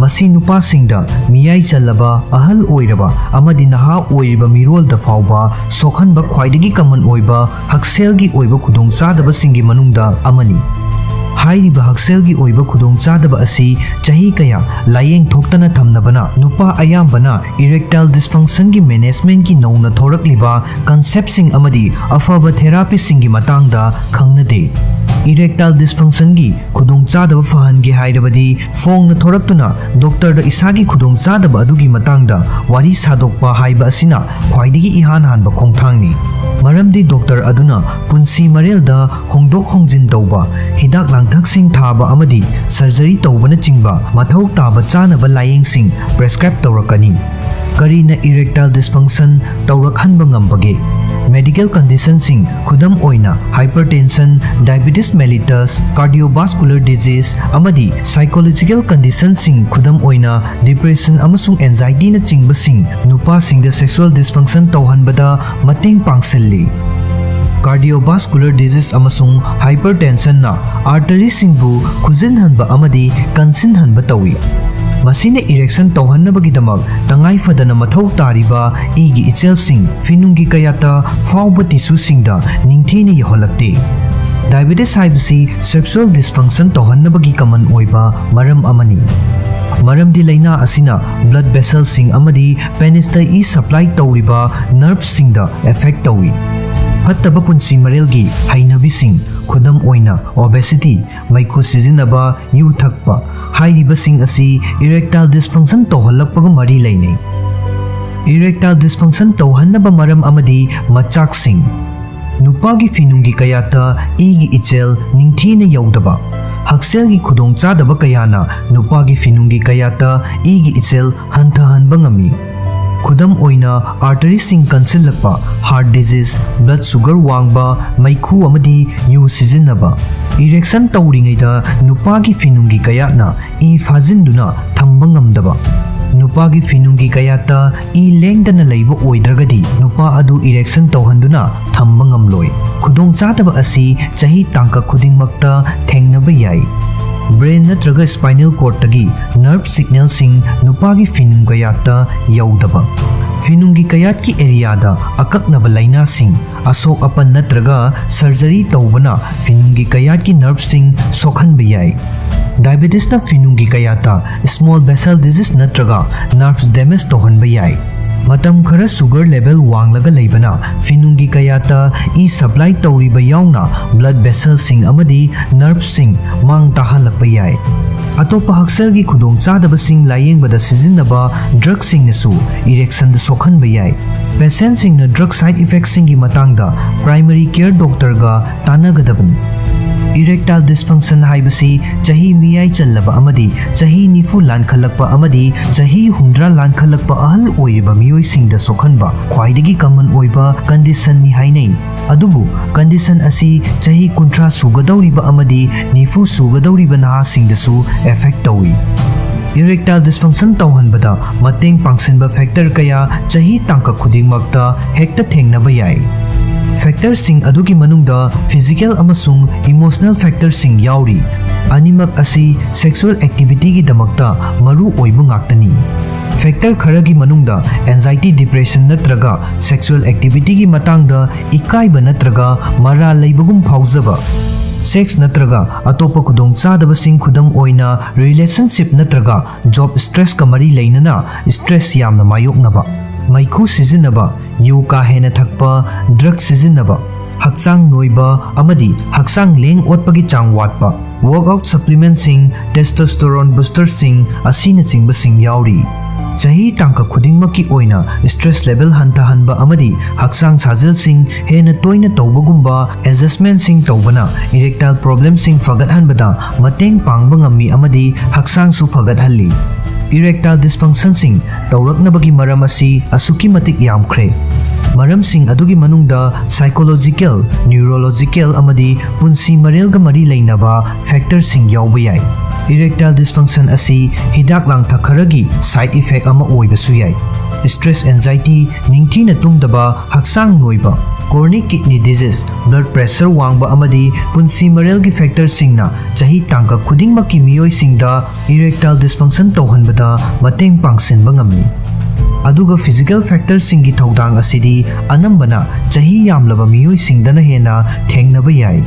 ꯃꯁꯤ ꯅꯨꯄꯥꯁꯤꯡꯗ, ꯃꯤꯌꯥꯏ ꯆꯜꯂꯕ, ꯑꯍꯜ ꯑꯣꯏꯔꯕ ꯑꯃꯗꯤ ꯅꯍꯥ ꯑꯣꯏꯔꯤꯕ ꯃꯤꯔꯣꯜꯗ ꯐꯥꯎꯕ ꯁꯣꯛꯍꯟꯕ ꯈ꯭ꯋꯥꯏꯗꯒꯤ common ꯑꯣꯏꯕ ꯍꯛꯁꯦꯜꯒꯤ ꯑꯣꯏꯕ ꯈꯨꯗꯣꯡꯆꯥꯗꯕꯁꯤꯡꯒꯤ ꯃꯅꯨꯡꯗ ꯑꯃꯅꯤ꯫ ꯍꯥꯏꯔꯤꯕ ꯍꯛꯁꯦꯜꯒꯤ ꯑꯣꯏꯕ ꯈꯨꯗꯣꯡꯆꯥꯗꯕ ꯑꯁꯤ ꯆꯍꯤ ꯀꯌꯥ ꯂꯥꯌꯦꯡ ꯊꯣꯛꯇꯅ ꯊꯝꯅꯕꯅ, ꯅꯨꯄꯥ ꯑꯌꯥꯝꯕꯅ erectile dysfunctionꯒꯤ managementꯀꯤ ꯅꯧꯅ ꯊꯣꯔꯛꯂꯤꯕ conceptꯁꯤꯡ ꯑꯃꯗꯤ ꯑꯐꯕ therapyꯁꯤꯡꯒꯤ ꯃꯇꯥꯡꯗ ꯈꯪꯅꯗꯦ꯫ Erectile dysfunctionꯒꯤ ꯈꯨꯗꯣꯡꯆꯥꯗꯕ ꯐꯍꯟꯒꯦ ꯍꯥꯏꯔꯕꯗꯤ, ꯐꯣꯡꯅ ꯊꯣꯔꯛꯇꯨꯅ ꯗꯣꯛꯇꯔꯗ ꯏꯁꯥꯒꯤ ꯈꯨꯗꯣꯡꯆꯥꯗꯕ ꯑꯗꯨꯒꯤ ꯃꯇꯥꯡꯗ ꯋꯥꯔꯤ ꯁꯥꯗꯣꯛꯄ ꯍꯥꯏꯕ ꯑꯁꯤꯅ ꯈ꯭ꯋꯥꯏꯗꯒꯤ ꯏꯍꯥꯟ ꯍꯥꯟꯕ ꯈꯣꯡꯊꯥꯡꯅꯤ꯫ ꯃꯔꯝꯗꯤ ꯗꯣꯛꯇꯔ ꯑꯗꯨꯅ ꯄꯨꯟꯁꯤ ꯃꯔꯦꯜꯗ ꯍꯣꯡꯗꯣꯛ ꯍꯣꯡꯖꯤꯟ ꯇꯧꯕ, ꯍꯤꯗꯥꯛ ꯂꯥꯡꯊꯛꯁꯤꯡ ꯊꯥꯕ ꯑꯃꯗꯤ surgery ꯇꯧꯕꯅꯆꯤꯡꯕ ꯃꯊꯧ ꯇꯥꯕ ꯆꯥꯅꯕ ꯂꯥꯌꯦꯡꯁꯤꯡ prescribe ꯇꯧꯔꯛꯀꯅꯤ꯫ ꯀꯔꯤꯅ erectile dysfunction ꯇꯧꯔꯛꯍꯟꯕ ꯉꯝꯕꯒꯦ? Medical conditionꯁꯤꯡ, ꯈꯨꯗꯝ ꯑꯣꯏꯅ hypertension, diabetes mellitus, cardiovascular disease, ꯑꯃꯗꯤ psychological conditionꯁꯤꯡ, ꯈꯨꯗꯝ ꯑꯣꯏꯅ depression ꯑꯃꯁꯨꯡ anxietyꯅꯆꯤꯡꯕꯁꯤꯡ, ꯅꯨꯄꯥꯁꯤꯡꯗ sexual dysfunction ꯇꯧꯍꯟꯕꯗ ꯃꯇꯦꯡ ꯄꯥꯡꯁꯤꯜꯂꯤ꯫ Cardiovascular disease ꯑꯃꯁꯨꯡ hypertensionꯅ arteryꯁꯤꯡꯕꯨ ꯈꯨꯖꯤꯟꯍꯟꯕ ꯑꯃꯗꯤ ꯀꯟꯁꯤꯟꯍꯟꯕ ꯇꯧꯏ꯫ ꯃꯁꯤꯅ erection ꯇꯧꯍꯟꯅꯕꯒꯤꯗꯃꯛ ꯇꯉꯥꯏ ꯐꯗꯅ ꯃꯊꯧ ꯇꯥꯔꯤꯕ ꯏꯒꯤ ꯏꯆꯦꯜꯁꯤꯡ ꯐꯤꯅꯨꯡꯒꯤ ꯀꯌꯥꯠꯇ ꯐꯥꯎꯕ tissueꯁꯤꯡꯗ ꯅꯤꯡꯊꯤꯅ ꯌꯧꯍꯜꯂꯛꯇꯦ꯫ Diabetes ꯍꯥꯏꯕꯁꯤ sexual dysfunction ꯇꯧꯍꯟꯅꯕꯒꯤ common ꯑꯣꯏꯕ ꯃꯔꯝ ꯑꯃꯅꯤ꯫ ꯃꯔꯝꯗꯤ ꯂꯥꯏꯅꯥ ꯑꯁꯤꯅ blood vesselꯁꯤꯡ ꯑꯃꯗꯤ penisꯇ ꯏ supply ꯇꯧꯔꯤꯕ nerveꯁꯤꯡꯗ affect ꯇꯧꯏ꯫ ꯐꯠꯇꯕ ꯄꯨꯟꯁꯤ ꯃꯔꯦꯜꯒꯤ ꯍꯩꯅꯕꯤꯁꯤꯡ, ꯈꯨꯗꯝ ꯑꯣꯏꯅ obesity, ꯃꯩꯈꯨ ꯁꯤꯖꯤꯟꯅꯕ, ꯌꯨ ꯊꯛꯄ, ꯍꯥꯏꯔꯤꯕꯁꯤꯡ ꯑꯁꯤ erectile dysfunction ꯇꯧꯍꯜꯂꯛꯄꯒ ꯃꯔꯤ ꯂꯩꯅꯩ꯫ Erectile dysfunction ꯇꯧꯍꯟꯅꯕ ꯃꯔꯝ ꯑꯃꯗꯤ ꯃꯆꯥꯛꯁꯤꯡ꯫ ꯅꯨꯄꯥꯒꯤ ꯐꯤꯅꯨꯡꯒꯤ ꯀꯌꯥꯠꯇ ꯏꯒꯤ ꯏꯆꯦꯜ ꯅꯤꯡꯊꯤꯅ ꯌꯧꯗꯕ꯫ ꯍꯛꯁꯦꯜꯒꯤ ꯈꯨꯗꯣꯡꯆꯥꯗꯕ ꯀꯌꯥꯅ ꯅꯨꯄꯥꯒꯤ ꯐꯤꯅꯨꯡꯒꯤ ꯀꯌꯥꯠꯇ ꯏꯒꯤ ꯏꯆꯦꯜ ꯍꯟꯊꯍꯟꯕ ꯉꯝꯃꯤ꯫ ꯈꯨꯗꯝ ꯑꯣꯏꯅ, ꯑꯥꯔꯇꯔꯤꯁꯤꯡ ꯀꯟꯁꯤꯜꯂꯛꯄ, ꯍꯥꯔꯠ ꯗꯤꯖꯤꯖ, ꯕ꯭ꯂꯗ ꯁꯨꯒꯔ ꯋꯥꯡꯕ, ꯃꯩꯈꯨ ꯑꯃꯗꯤ ꯌꯨ ꯁꯤꯖꯤꯟꯅꯕ꯫ ꯏꯔꯦꯛꯁꯟ ꯇꯧꯔꯤꯉꯩꯗ ꯅꯨꯄꯥꯒꯤ ꯐꯤꯅꯨꯡꯒꯤ ꯀꯌꯥꯠꯅ ꯏ ꯐꯥꯖꯤꯟꯗꯨꯅ ꯊꯝꯕ ꯉꯝꯗꯕ꯫ ꯅꯨꯄꯥꯒꯤ ꯐꯤꯅꯨꯡꯒꯤ ꯀꯌꯥꯠꯇ ꯏ ꯂꯦꯡꯗꯅ ꯂꯩꯕ ꯑꯣꯏꯗ꯭ꯔꯒꯗꯤ ꯅꯨꯄꯥ ꯑꯗꯨ ꯏꯔꯦꯛꯁꯟ ꯇꯧꯍꯟꯗꯨꯅ ꯊꯝꯕ ꯉꯝꯂꯣꯏ꯫ ꯈꯨꯗꯣꯡꯆꯥꯗꯕ ꯑꯁꯤ ꯆꯍꯤ ꯇꯥꯡꯀꯛ ꯈꯨꯗꯤꯡꯃꯛꯇ ꯊꯦꯡꯅꯕ ꯌꯥꯏ꯫ ꯕ꯭ꯔꯦꯟ ꯅꯠꯇ꯭ꯔꯒ ꯁ꯭ꯄꯥꯏꯅꯦꯜ ꯀꯣꯔꯗꯇꯒꯤ ꯅꯔꯚ ꯁꯤꯒꯅꯦꯜꯁꯤꯡ ꯅꯨꯄꯥꯒꯤ ꯐꯤꯅꯨꯡ ꯀꯌꯥꯠꯇ ꯌꯧꯗꯕ꯫ ꯐꯤꯅꯨꯡꯒꯤ ꯀꯌꯥꯠꯀꯤ ꯑꯦꯔꯤꯌꯥꯗ ꯑꯀꯛꯅꯕ ꯂꯥꯏꯅꯥꯁꯤꯡ, ꯑꯁꯣꯛ ꯑꯄꯟ ꯅꯠꯇ꯭ꯔꯒ ꯁꯔꯖꯔꯤ ꯇꯧꯕꯅ ꯐꯤꯅꯨꯡꯒꯤ ꯀꯌꯥꯠꯀꯤ ꯅꯔꯚꯁꯤꯡ ꯁꯣꯛꯍꯟꯕ ꯌꯥꯏ꯫ ꯗꯥꯏꯕꯦꯇꯤꯁꯅ ꯐꯤꯅꯨꯡꯒꯤ ꯀꯌꯥꯠꯇ ꯁ꯭ꯃꯣꯜ ꯚꯦꯁꯦꯜ ꯗꯤꯖꯤꯖ ꯅꯠꯇ꯭ꯔꯒ ꯅꯔꯚꯁ ꯗꯦꯃꯦꯖ ꯇꯧꯍꯟꯕ ꯌꯥꯏ꯫ ꯃꯇꯝ ꯈꯔ ꯁꯨꯒꯔ ꯂꯦꯚꯦꯜ ꯋꯥꯡꯂꯒ ꯂꯩꯕꯅ ꯐꯤꯅꯨꯡꯒꯤ ꯀꯌꯥꯠꯇ ꯏ ꯁꯄ꯭ꯂꯥꯏ ꯇꯧꯔꯤꯕ ꯌꯥꯎꯅ ꯕ꯭ꯂꯗ ꯚꯦꯁꯦꯜꯁꯤꯡ ꯑꯃꯗꯤ ꯅꯔꯚꯁꯤꯡ ꯃꯥꯡ ꯇꯥꯍꯜꯂꯛꯄ ꯌꯥꯏ꯫ ꯑꯇꯣꯞꯄ ꯍꯛꯁꯦꯜꯒꯤ ꯈꯨꯗꯣꯡꯆꯥꯗꯕꯁꯤꯡ ꯂꯥꯌꯦꯡꯕꯗ ꯁꯤꯖꯤꯟꯅꯕ ꯗ꯭ꯔꯒꯁꯤꯡꯅꯁꯨ ꯏꯔꯦꯛꯁꯟꯗ ꯁꯣꯛꯍꯟꯕ ꯌꯥꯏ꯫ ꯄꯦꯁꯦꯟꯁꯤꯡꯅ ꯗ꯭ꯔꯒ ꯁꯥꯏꯗ ꯏꯐꯦꯛꯁꯤꯡꯒꯤ ꯃꯇꯥꯡꯗ ꯄ꯭ꯔꯥꯏꯃꯔꯤ ꯀꯦꯌꯔ ꯗꯣꯛꯇꯔꯒ ꯇꯥꯟꯅꯒꯗꯕꯅꯤ꯫ ꯏꯔꯦꯛꯇꯥꯏꯜ ꯗꯤꯁꯐꯪꯁꯟ ꯍꯥꯏꯕꯁꯤ ꯆꯍꯤ ꯃꯤꯌꯥꯏ ꯆꯜꯂꯕ ꯑꯃꯗꯤ ꯆꯍꯤ ꯅꯤꯐꯨ ꯂꯥꯟꯈꯠꯂꯛꯄ ꯑꯃꯗꯤ ꯆꯍꯤ ꯍꯨꯝꯗ꯭ꯔꯥ ꯂꯥꯟꯈꯠꯂꯛꯄ ꯑꯍꯜ ꯑꯣꯏꯔꯤꯕ ꯃꯤꯑꯣꯏꯁꯤꯡꯗ ꯁꯣꯛꯍꯟꯕ ꯈ꯭ꯋꯥꯏꯗꯒꯤ ꯀꯃꯟ ꯑꯣꯏꯕ ꯀꯟꯗꯤꯁꯟꯅꯤ ꯍꯥꯏꯅꯩ꯫ ꯑꯗꯨꯕꯨ ꯀꯟꯗꯤꯁꯟ ꯑꯁꯤ ꯆꯍꯤ ꯀꯨꯟꯊ꯭ꯔꯥ ꯁꯨꯒꯗꯧꯔꯤꯕ ꯑꯃꯗꯤ ꯅꯤꯐꯨ ꯁꯨꯒꯗꯧꯔꯤꯕ ꯅꯍꯥꯁꯤꯡꯗꯁꯨ ꯑꯦꯐꯦꯛ ꯇꯧꯏ꯫ ꯏꯔꯦꯛꯇꯥꯏꯜ ꯗꯤꯁꯐꯪꯁꯟ ꯇꯧꯍꯟꯕꯗ ꯃꯇꯦꯡ ꯄꯥꯡꯁꯤꯟꯕ ꯐꯦꯛꯇꯔ ꯀꯌꯥ ꯆꯍꯤ ꯇꯥꯡꯀꯛ ꯈꯨꯗꯤꯡꯃꯛꯇ ꯍꯦꯛꯇ ꯊꯦꯡꯅꯕ ꯌꯥꯏ꯫ ꯐꯦꯛꯇꯔꯁꯤꯡ ꯑꯗꯨꯒꯤ ꯃꯅꯨꯡꯗ ꯐꯤꯖꯤꯀꯦꯜ ꯑꯃꯁꯨꯡ ꯏꯃꯣꯁꯅꯦꯜ ꯐꯦꯛꯇꯔꯁꯤꯡ ꯌꯥꯎꯔꯤ꯫ ꯑꯅꯤꯃꯛ ꯑꯁꯤ ꯁꯦꯛꯁꯨꯑꯦꯜ ꯑꯦꯛꯇꯤꯚꯤꯇꯤꯒꯤꯗꯃꯛꯇ ꯃꯔꯨ ꯑꯣꯏꯕ ꯉꯥꯛꯇꯅꯤ꯫ ꯐꯦꯛꯇꯔ ꯈꯔꯒꯤ ꯃꯅꯨꯡꯗ ꯑꯦꯟꯖꯥꯏꯇꯤ, ꯗꯤꯄ꯭ꯔꯦꯁꯟ ꯅꯠꯇ꯭ꯔꯒ ꯁꯦꯛꯁꯨꯑꯦꯜ ꯑꯦꯛꯇꯤꯚꯤꯇꯤꯒꯤ ꯃꯇꯥꯡꯗ ꯏꯀꯥꯏꯕ ꯅꯠꯇ꯭ꯔꯒ ꯃꯔꯥꯜ ꯂꯩꯕꯒꯨꯝ ꯐꯥꯎꯖꯕ, ꯁꯦꯛꯁ ꯅꯠꯇ꯭ꯔꯒ ꯑꯇꯣꯞꯄ ꯈꯨꯗꯣꯡꯆꯥꯗꯕꯁꯤꯡ, ꯈꯨꯗꯝ ꯑꯣꯏꯅ ꯔꯤꯂꯦꯁꯟꯁꯤꯞ ꯅꯠꯇ꯭ꯔꯒ ꯖꯣꯕ ꯁ꯭ꯇ꯭ꯔꯦꯁꯀ ꯃꯔꯤ ꯂꯩꯅꯅ ꯁ꯭ꯇ꯭ꯔꯦꯁ ꯌꯥꯝꯅ ꯃꯥꯌꯣꯛꯅꯕ, ꯃꯩꯈꯨ ꯁꯤꯖꯤꯟꯅꯕ, ꯌꯨ ꯀꯥ ꯍꯦꯟꯅ ꯊꯛꯄ, ꯗ꯭ꯔꯒ ꯁꯤꯖꯤꯟꯅꯕ, ꯍꯛꯆꯥꯡ ꯅꯣꯏꯕ ꯑꯃꯗꯤ ꯍꯛꯆꯥꯡ ꯂꯦꯡ ꯑꯣꯠꯄꯒꯤ ꯆꯥꯡ ꯋꯥꯠꯄ, ꯋꯥꯔꯛꯑꯥꯎꯠ ꯁꯄ꯭ꯂꯤꯃꯦꯟꯠꯁꯤꯡ, ꯇꯦꯁꯇꯣꯁꯇꯦꯔꯣꯟ ꯕꯨꯁꯇꯔꯁꯤꯡ ꯑꯁꯤꯅꯆꯤꯡꯕꯁꯤꯡ ꯌꯥꯎꯔꯤ꯫ ꯆꯍꯤ ꯇꯥꯡꯀꯛ ꯈꯨꯗꯤꯡꯃꯛꯀꯤ ꯑꯣꯏꯅ ꯁ꯭ꯇ꯭ꯔꯦꯁ ꯂꯦꯚꯦꯜ ꯍꯟꯊꯍꯟꯕ ꯑꯃꯗꯤ ꯍꯛꯆꯥꯡ ꯁꯥꯖꯦꯜꯁꯤꯡ ꯍꯦꯟꯅ ꯇꯣꯏꯅ ꯇꯧꯕꯒꯨꯝꯕ ꯑꯦꯗꯖꯁ꯭ꯇꯃꯦꯟꯠꯁꯤꯡ ꯇꯧꯕꯅ ꯏꯔꯦꯛꯇꯥꯏꯜ ꯄ꯭ꯔꯣꯕ꯭ꯂꯦꯝꯁꯤꯡ ꯐꯒꯠꯍꯟꯕꯗ ꯃꯇꯦꯡ ꯄꯥꯡꯕ ꯉꯝꯃꯤ ꯑꯃꯗꯤ ꯍꯛꯆꯥꯡꯁꯨ ꯐꯒꯠꯍꯜꯂꯤ꯫ Erectile dysfunctionꯁꯤꯡ ꯇꯧꯔꯛꯅꯕꯒꯤ ꯃꯔꯝ ꯑꯁꯤ ꯑꯁꯨꯛꯀꯤ ꯃꯇꯤꯛ ꯌꯥꯝꯈ꯭ꯔꯦ꯫ ꯃꯔꯝꯁꯤꯡ ꯑꯗꯨꯒꯤ ꯃꯅꯨꯡꯗ psychological, neurological ꯑꯃꯗꯤ ꯄꯨꯟꯁꯤ ꯃꯔꯦꯜꯒ ꯃꯔꯤ ꯂꯩꯅꯕ factorꯁꯤꯡ ꯌꯥꯎꯕ ꯌꯥꯏ꯫ Erectile dysfunction ꯑꯁꯤ ꯍꯤꯗꯥꯛ ꯂꯥꯡꯊꯛ ꯈꯔꯒꯤ side effect ꯑꯃ ꯑꯣꯏꯕꯁꯨ ꯌꯥꯏ꯫ Stress, anxiety, ꯅꯤꯡꯊꯤꯅ ꯇꯨꯝꯗꯕ, ꯍꯛꯆꯥꯡ ꯅꯣꯏꯕ, chronic kidney disease, blood pressure ꯋꯥꯡꯕ ꯑꯃꯗꯤ ꯄꯨꯟꯁꯤ ꯃꯔꯦꯜꯒꯤ factorꯁꯤꯡꯅ ꯆꯍꯤ ꯇꯥꯡꯀꯛ ꯈꯨꯗꯤꯡꯃꯛꯀꯤ ꯃꯤꯑꯣꯏꯁꯤꯡꯗ erectile dysfunction ꯇꯧꯍꯟꯕꯗ ꯃꯇꯦꯡ ꯄꯥꯡꯁꯤꯟꯕ ꯉꯝꯃꯤ꯫ ꯑꯗꯨꯒ physical factorꯁꯤꯡꯒꯤ ꯊꯧꯗꯥꯡ ꯑꯁꯤꯗꯤ ꯑꯅꯝꯕꯅ ꯆꯍꯤ ꯌꯥꯝꯂꯕ ꯃꯤꯑꯣꯏꯁꯤꯡꯗꯅ ꯍꯦꯟꯅ ꯊꯦꯡꯅꯕ ꯌꯥꯏ꯫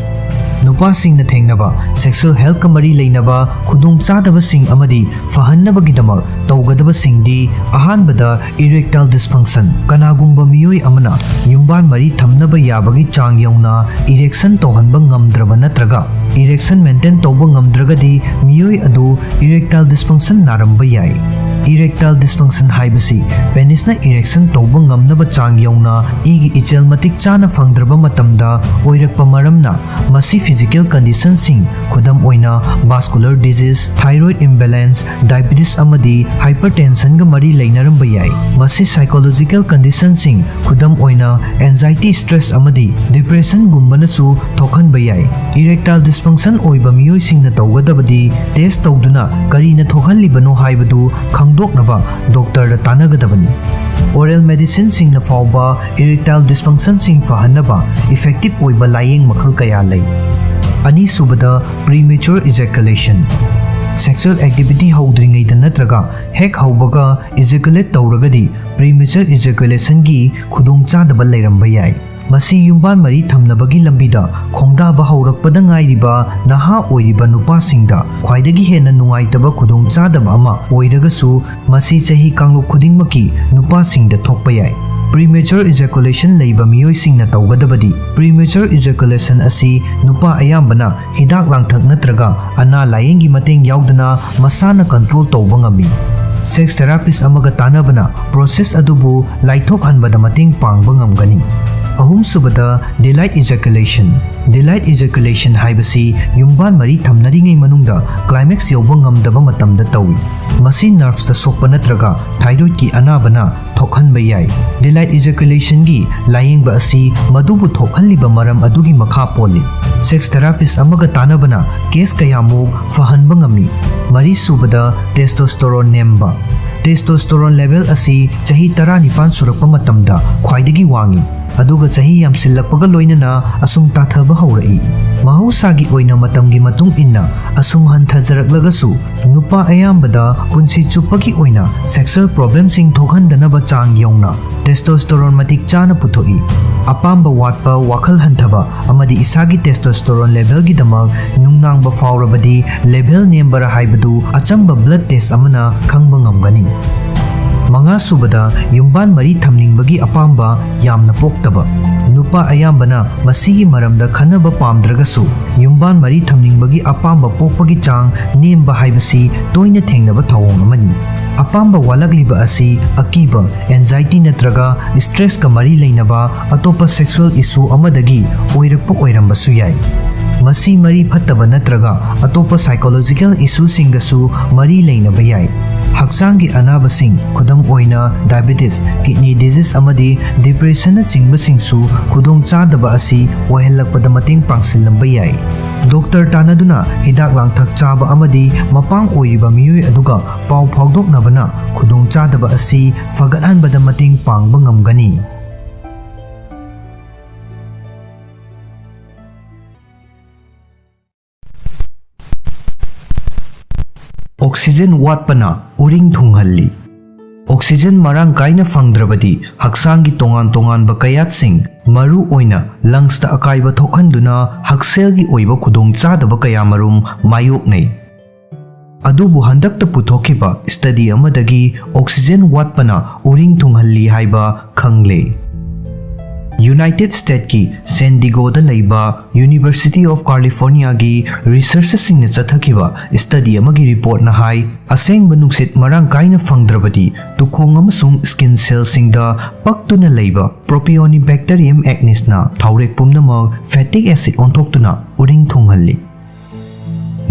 ꯅꯨꯄꯥꯁꯤꯡꯅ ꯊꯦꯡꯅꯕ sexual healthꯀ ꯃꯔꯤ ꯂꯩꯅꯕ ꯈꯨꯗꯣꯡꯆꯥꯗꯕꯁꯤꯡ ꯑꯃꯗꯤ ꯐꯍꯟꯅꯕꯒꯤꯗꯃꯛ ꯇꯧꯒꯗꯕꯁꯤꯡꯗꯤ, ꯑꯍꯥꯟꯕꯗ, erectile dysfunction꯫ ꯀꯅꯥꯒꯨꯝꯕ ꯃꯤꯑꯣꯏ ꯑꯃꯅ ꯌꯨꯝꯕꯥꯟ ꯃꯔꯤ ꯊꯝꯅꯕ ꯌꯥꯕꯒꯤ ꯆꯥꯡ ꯌꯧꯅ erection ꯇꯧꯍꯟꯕ ꯉꯝꯗ꯭ꯔꯕ ꯅꯠꯇ꯭ꯔꯒ erection maintain ꯇꯧꯕ ꯉꯝꯗ꯭ꯔꯒꯗꯤ, ꯃꯤꯑꯣꯏ ꯑꯗꯨ erectile dysfunction ꯅꯥꯔꯝꯕ ꯌꯥꯏ꯫ Erectile dysfunction ꯍꯥꯏꯕꯁꯤ penisꯅ erection ꯇꯧꯕ ꯉꯝꯅꯕ ꯆꯥꯡ ꯌꯧꯅ ꯏꯒꯤ ꯏꯆꯦꯜ ꯃꯇꯤꯛ ꯆꯥꯅ ꯐꯪꯗ꯭ꯔꯕ ꯃꯇꯝꯗ ꯑꯣꯏꯔꯛꯄ ꯃꯔꯝꯅ, ꯃꯁꯤ physical conditionꯁꯤꯡ, ꯈꯨꯗꯝ ꯑꯣꯏꯅ muscular disease, thyroid imbalance, diabetes ꯑꯃꯗꯤ hypertensionꯒ ꯃꯔꯤ ꯂꯩꯅꯔꯝꯕ ꯌꯥꯏ꯫ ꯃꯁꯤ psychological conditionꯁꯤꯡ, ꯈꯨꯗꯝ ꯑꯣꯏꯅ anxiety, stress ꯑꯃꯗꯤ depressionꯒꯨꯝꯕꯅꯁꯨ ꯊꯣꯛꯍꯟꯕ ꯌꯥꯏ꯫ Erectile dysfunction ꯑꯣꯏꯕ ꯃꯤꯑꯣꯏꯁꯤꯡꯅ ꯇꯧꯒꯗꯕꯗꯤ test ꯇꯧꯗꯨꯅ ꯀꯔꯤꯅ ꯊꯣꯛꯍꯜꯂꯤꯕꯅꯣ ꯍꯥꯏꯕꯗꯨ ꯈꯪꯗꯣꯛꯅꯕ doctorꯗ ꯇꯥꯟꯅꯒꯗꯕꯅꯤ꯫ Oral medicineꯁꯤꯡꯅ ꯐꯥꯎꯕ erectile dysfunctionꯁꯤꯡ ꯐꯍꯟꯅꯕ effective ꯑꯣꯏꯕ ꯂꯥꯌꯦꯡ ꯃꯈꯜ ꯀꯌꯥ ꯂꯩ꯫ ꯑꯅꯤꯁꯨꯕꯗ, premature ejaculation꯫ Sexual activity ꯍꯧꯗ꯭ꯔꯤꯉꯩꯗ ꯅꯠꯇ꯭ꯔꯒ ꯍꯦꯛ ꯍꯧꯕꯒ ejaculate ꯇꯧꯔꯒꯗꯤ premature ejaculationꯒꯤ ꯈꯨꯗꯣꯡꯆꯥꯗꯕ ꯂꯩꯔꯝꯕ ꯌꯥꯏ꯫ ꯃꯁꯤ ꯌꯨꯝꯕꯥꯟ ꯃꯔꯤ ꯊꯝꯅꯕꯒꯤ ꯂꯝꯕꯤꯗ ꯈꯣꯡꯗꯥꯕ ꯍꯧꯔꯛꯄꯗ ꯉꯥꯏꯔꯤꯕ ꯅꯍꯥ ꯑꯣꯏꯔꯤꯕ ꯅꯨꯄꯥꯁꯤꯡꯗ ꯈ꯭ꯋꯥꯏꯗꯒꯤ ꯍꯦꯟꯅ ꯅꯨꯡꯉꯥꯏꯇꯕ ꯈꯨꯗꯣꯡꯆꯥꯗꯕ ꯑꯃ ꯑꯣꯏꯔꯒꯁꯨ, ꯃꯁꯤ ꯆꯍꯤ ꯀꯥꯡꯂꯨꯞ ꯈꯨꯗꯤꯡꯃꯛꯀꯤ ꯅꯨꯄꯥꯁꯤꯡꯗ ꯊꯣꯛꯄ ꯌꯥꯏ꯫ Premature ejaculation ꯂꯩꯕ ꯃꯤꯑꯣꯏꯁꯤꯡꯅ ꯇꯧꯒꯗꯕꯗꯤ, premature ejaculation ꯑꯁꯤ ꯅꯨꯄꯥ ꯑꯌꯥꯝꯕꯅ ꯍꯤꯗꯥꯛ ꯂꯥꯡꯊꯛ ꯅꯠꯇ꯭ꯔꯒ ꯑꯅꯥ ꯂꯥꯌꯦꯡꯒꯤ ꯃꯇꯦꯡ ꯌꯥꯎꯗꯅ ꯃꯁꯥꯅ control ꯇꯧꯕ ꯉꯝꯃꯤ꯫ Sex therapist ꯑꯃꯒ ꯇꯥꯟꯅꯕꯅ process ꯑꯗꯨꯕꯨ ꯂꯥꯏꯊꯣꯛꯍꯟꯕꯗ ꯃꯇꯦꯡ ꯄꯥꯡꯕ ꯉꯝꯒꯅꯤ꯫ ꯑꯍꯨꯝꯁꯨꯕꯗ, delayed ejaculation꯫ Delayed ejaculation ꯍꯥꯏꯕꯁꯤ ꯌꯨꯝꯕꯥꯟ ꯃꯔꯤ ꯊꯝꯅꯔꯤꯉꯩ ꯃꯅꯨꯡꯗ climax ꯌꯧꯕ ꯉꯝꯗꯕ ꯃꯇꯝꯗ ꯇꯧꯏ꯫ ꯃꯁꯤ nervesꯇ ꯁꯣꯛꯄ ꯅꯠꯇ꯭ꯔꯒ thyroidꯀꯤ ꯑꯅꯥꯕꯅ ꯊꯣꯛꯍꯟꯕ ꯌꯥꯏ꯫ Delayed ejaculationꯒꯤ ꯂꯥꯌꯦꯡꯕ ꯑꯁꯤ ꯃꯗꯨꯕꯨ ꯊꯣꯛꯍꯜꯂꯤꯕ ꯃꯔꯝ ꯑꯗꯨꯒꯤ ꯃꯈꯥ ꯄꯣꯜꯂꯤ꯫ Sex therapist ꯑꯃꯒ ꯇꯥꯟꯅꯕꯅ case ꯀꯌꯥꯃꯨꯛ ꯐꯍꯟꯕ ꯉꯝꯃꯤ꯫ ꯃꯔꯤꯁꯨꯕꯗ, testosterone ꯅꯦꯝꯕ꯫ Testosterone level ꯑꯁꯤ ꯆꯍꯤ ꯇꯔꯥꯅꯤꯄꯥꯟ ꯁꯨꯔꯛꯄ ꯃꯇꯝꯗ ꯈ꯭ꯋꯥꯏꯗꯒꯤ ꯋꯥꯡꯏ, ꯑꯗꯨꯒ ꯆꯍꯤ ꯌꯥꯝꯁꯤꯜꯂꯛꯄꯒ ꯂꯣꯏꯅꯅ ꯑꯁꯨꯝ ꯇꯥꯊꯕ ꯍꯧꯔꯛꯏ꯫ ꯃꯍꯧꯁꯥꯒꯤ ꯑꯣꯏꯅ ꯃꯇꯝꯒꯤ ꯃꯇꯨꯡ ꯏꯟꯅ ꯑꯁꯨꯝ ꯍꯟꯊꯖꯔꯛꯂꯒꯁꯨ, ꯅꯨꯄꯥ ꯑꯌꯥꯝꯕꯗ ꯄꯨꯟꯁꯤ ꯆꯨꯞꯄꯒꯤ ꯑꯣꯏꯅ sexual problemꯁꯤꯡ ꯊꯣꯛꯍꯟꯗꯅꯕ ꯆꯥꯡ ꯌꯧꯅ testosterone ꯃꯇꯤꯛ ꯆꯥꯅ ꯄꯨꯊꯣꯛꯏ꯫ ꯑꯄꯥꯝꯕ ꯋꯥꯠꯄ, ꯋꯥꯈꯜ ꯍꯟꯊꯕ, ꯑꯃꯗꯤ ꯏꯁꯥꯒꯤ testosterone levelꯒꯤꯗꯃꯛ ꯅꯨꯡꯅꯥꯡꯕ ꯐꯥꯎꯔꯕꯗꯤ level ꯅꯦꯝꯕꯔꯥ ꯍꯥꯏꯕꯗꯨ ꯑꯆꯝꯕ blood test ꯑꯃꯅ ꯈꯪꯕ ꯉꯝꯒꯅꯤ꯫ ꯃꯉꯥꯁꯨꯕꯗ, ꯌꯨꯝꯕꯥꯟ ꯃꯔꯤ ꯊꯝꯅꯤꯡꯕꯒꯤ ꯑꯄꯥꯝꯕ ꯌꯥꯝꯅ ꯄꯣꯛꯇꯕ꯫ ꯅꯨꯄꯥ ꯑꯌꯥꯝꯕꯅ ꯃꯁꯤꯒꯤ ꯃꯔꯝꯗ ꯈꯟꯅꯕ ꯄꯥꯝꯗ꯭ꯔꯒꯁꯨ, ꯌꯨꯝꯕꯥꯟ ꯃꯔꯤ ꯊꯝꯅꯤꯡꯕꯒꯤ ꯑꯄꯥꯝꯕ ꯄꯣꯛꯄꯒꯤ ꯆꯥꯡ ꯅꯦꯝꯕ ꯍꯥꯏꯕꯁꯤ ꯇꯣꯏꯅ ꯊꯦꯡꯅꯕ ꯊꯧꯑꯣꯡ ꯑꯃꯅꯤ꯫ ꯑꯄꯥꯝꯕ ꯋꯥꯠꯂꯛꯂꯤꯕ ꯑꯁꯤ ꯑꯀꯤꯕ, anxiety ꯅꯠꯇ꯭ꯔꯒ stressꯀ ꯃꯔꯤ ꯂꯩꯅꯕ ꯑꯇꯣꯞꯄ sexual issue ꯑꯃꯗꯒꯤ ꯑꯣꯏꯔꯛꯄ ꯑꯣꯏꯔꯝꯕꯁꯨ ꯌꯥꯏ꯫ ꯃꯁꯤ ꯃꯔꯤ ꯐꯠꯇꯕ ꯅꯠꯇ꯭ꯔꯒ ꯑꯇꯣꯞꯄ psychological issueꯁꯤꯡꯒꯁꯨ ꯃꯔꯤ ꯂꯩꯅꯕ ꯌꯥꯏ꯫ ꯍꯛꯆꯥꯡꯒꯤ ꯑꯅꯥꯕꯁꯤꯡ, ꯈꯨꯗꯝ ꯑꯣꯏꯅ diabetes, kidney disease ꯑꯃꯗꯤ depressionꯅꯆꯤꯡꯕꯁꯤꯡꯁꯨ ꯈꯨꯗꯣꯡꯆꯥꯗꯕ ꯑꯁꯤ ꯑꯣꯏꯍꯜꯂꯛꯄꯗ ꯃꯇꯦꯡ ꯄꯥꯡꯁꯤꯜꯂꯝꯕ ꯌꯥꯏ꯫ ꯗꯣꯛꯇꯔ ꯇꯥꯟꯅꯗꯨꯅ ꯍꯤꯗꯥꯛ ꯂꯥꯡꯊꯛ ꯆꯥꯕ ꯑꯃꯗꯤ ꯃꯄꯥꯡ ꯑꯣꯏꯔꯤꯕ ꯃꯤꯑꯣꯏ ꯑꯗꯨꯒ ꯄꯥꯎ ꯐꯥꯎꯗꯣꯛꯅꯕꯅ ꯈꯨꯗꯣꯡꯆꯥꯗꯕ ꯑꯁꯤ ꯐꯒꯠꯍꯟꯕꯗ ꯃꯇꯦꯡ ꯄꯥꯡꯕ ꯉꯝꯒꯅꯤ꯫ Oxygen ꯋꯥꯠꯄꯅ ꯎꯔꯤꯡ ꯊꯨꯡꯍꯜꯂꯤ꯫ Oxygen ꯃꯔꯥꯡ ꯀꯥꯏꯅ ꯐꯪꯗ꯭ꯔꯕꯗꯤ ꯍꯛꯆꯥꯡꯒꯤ ꯇꯣꯉꯥꯟ ꯇꯣꯉꯥꯟꯕ ꯀꯌꯥꯠꯁꯤꯡ, ꯃꯔꯨ ꯑꯣꯏꯅ lungsꯇ ꯑꯀꯥꯏꯕ ꯊꯣꯛꯍꯟꯗꯨꯅ ꯍꯛꯁꯦꯜꯒꯤ ꯑꯣꯏꯕ ꯈꯨꯗꯣꯡꯆꯥꯗꯕ ꯀꯌꯥꯃꯔꯨꯝ ꯃꯥꯌꯣꯛꯅꯩ꯫ ꯑꯗꯨꯕꯨ ꯍꯟꯗꯛꯇ ꯄꯨꯊꯣꯛꯈꯤꯕ study ꯑꯃꯗꯒꯤ oxygen ꯋꯥꯠꯄꯅ ꯎꯔꯤꯡ ꯊꯨꯡꯍꯜꯂꯤ ꯍꯥꯏꯕ ꯈꯪꯂꯦ꯫ ꯌꯨꯅꯥꯏꯇꯦꯗ ꯁ꯭ꯇꯦꯠꯀꯤ ꯁꯦꯟ ꯗꯤꯒꯣꯗ ꯂꯩꯕ University of Californiaꯒꯤ ꯔꯤꯁꯔꯆꯔꯁꯤꯡꯅ ꯆꯠꯊꯈꯤꯕ ꯁ꯭ꯇꯗꯤ ꯑꯃꯒꯤ ꯔꯤꯄꯣꯔꯠꯅ ꯍꯥꯏ, ꯑꯁꯦꯡꯕ ꯅꯨꯡꯁꯤꯠ ꯃꯔꯥꯡ ꯀꯥꯏꯅ ꯐꯪꯗ꯭ꯔꯕꯗꯤ ꯇꯨꯈꯣꯡ ꯑꯃꯁꯨꯡ ꯁ꯭ꯀꯤꯟ ꯁꯦꯜꯁꯤꯡꯗ ꯄꯛꯇꯨꯅ ꯂꯩꯕ Propionibacterium acnesꯅ ꯊꯥꯎꯔꯦꯛ ꯄꯨꯝꯅꯃꯛ fatty acid ꯑꯣꯟꯊꯣꯛꯇꯨꯅ ꯎꯔꯤꯡ ꯊꯨꯡꯍꯜꯂꯤ꯫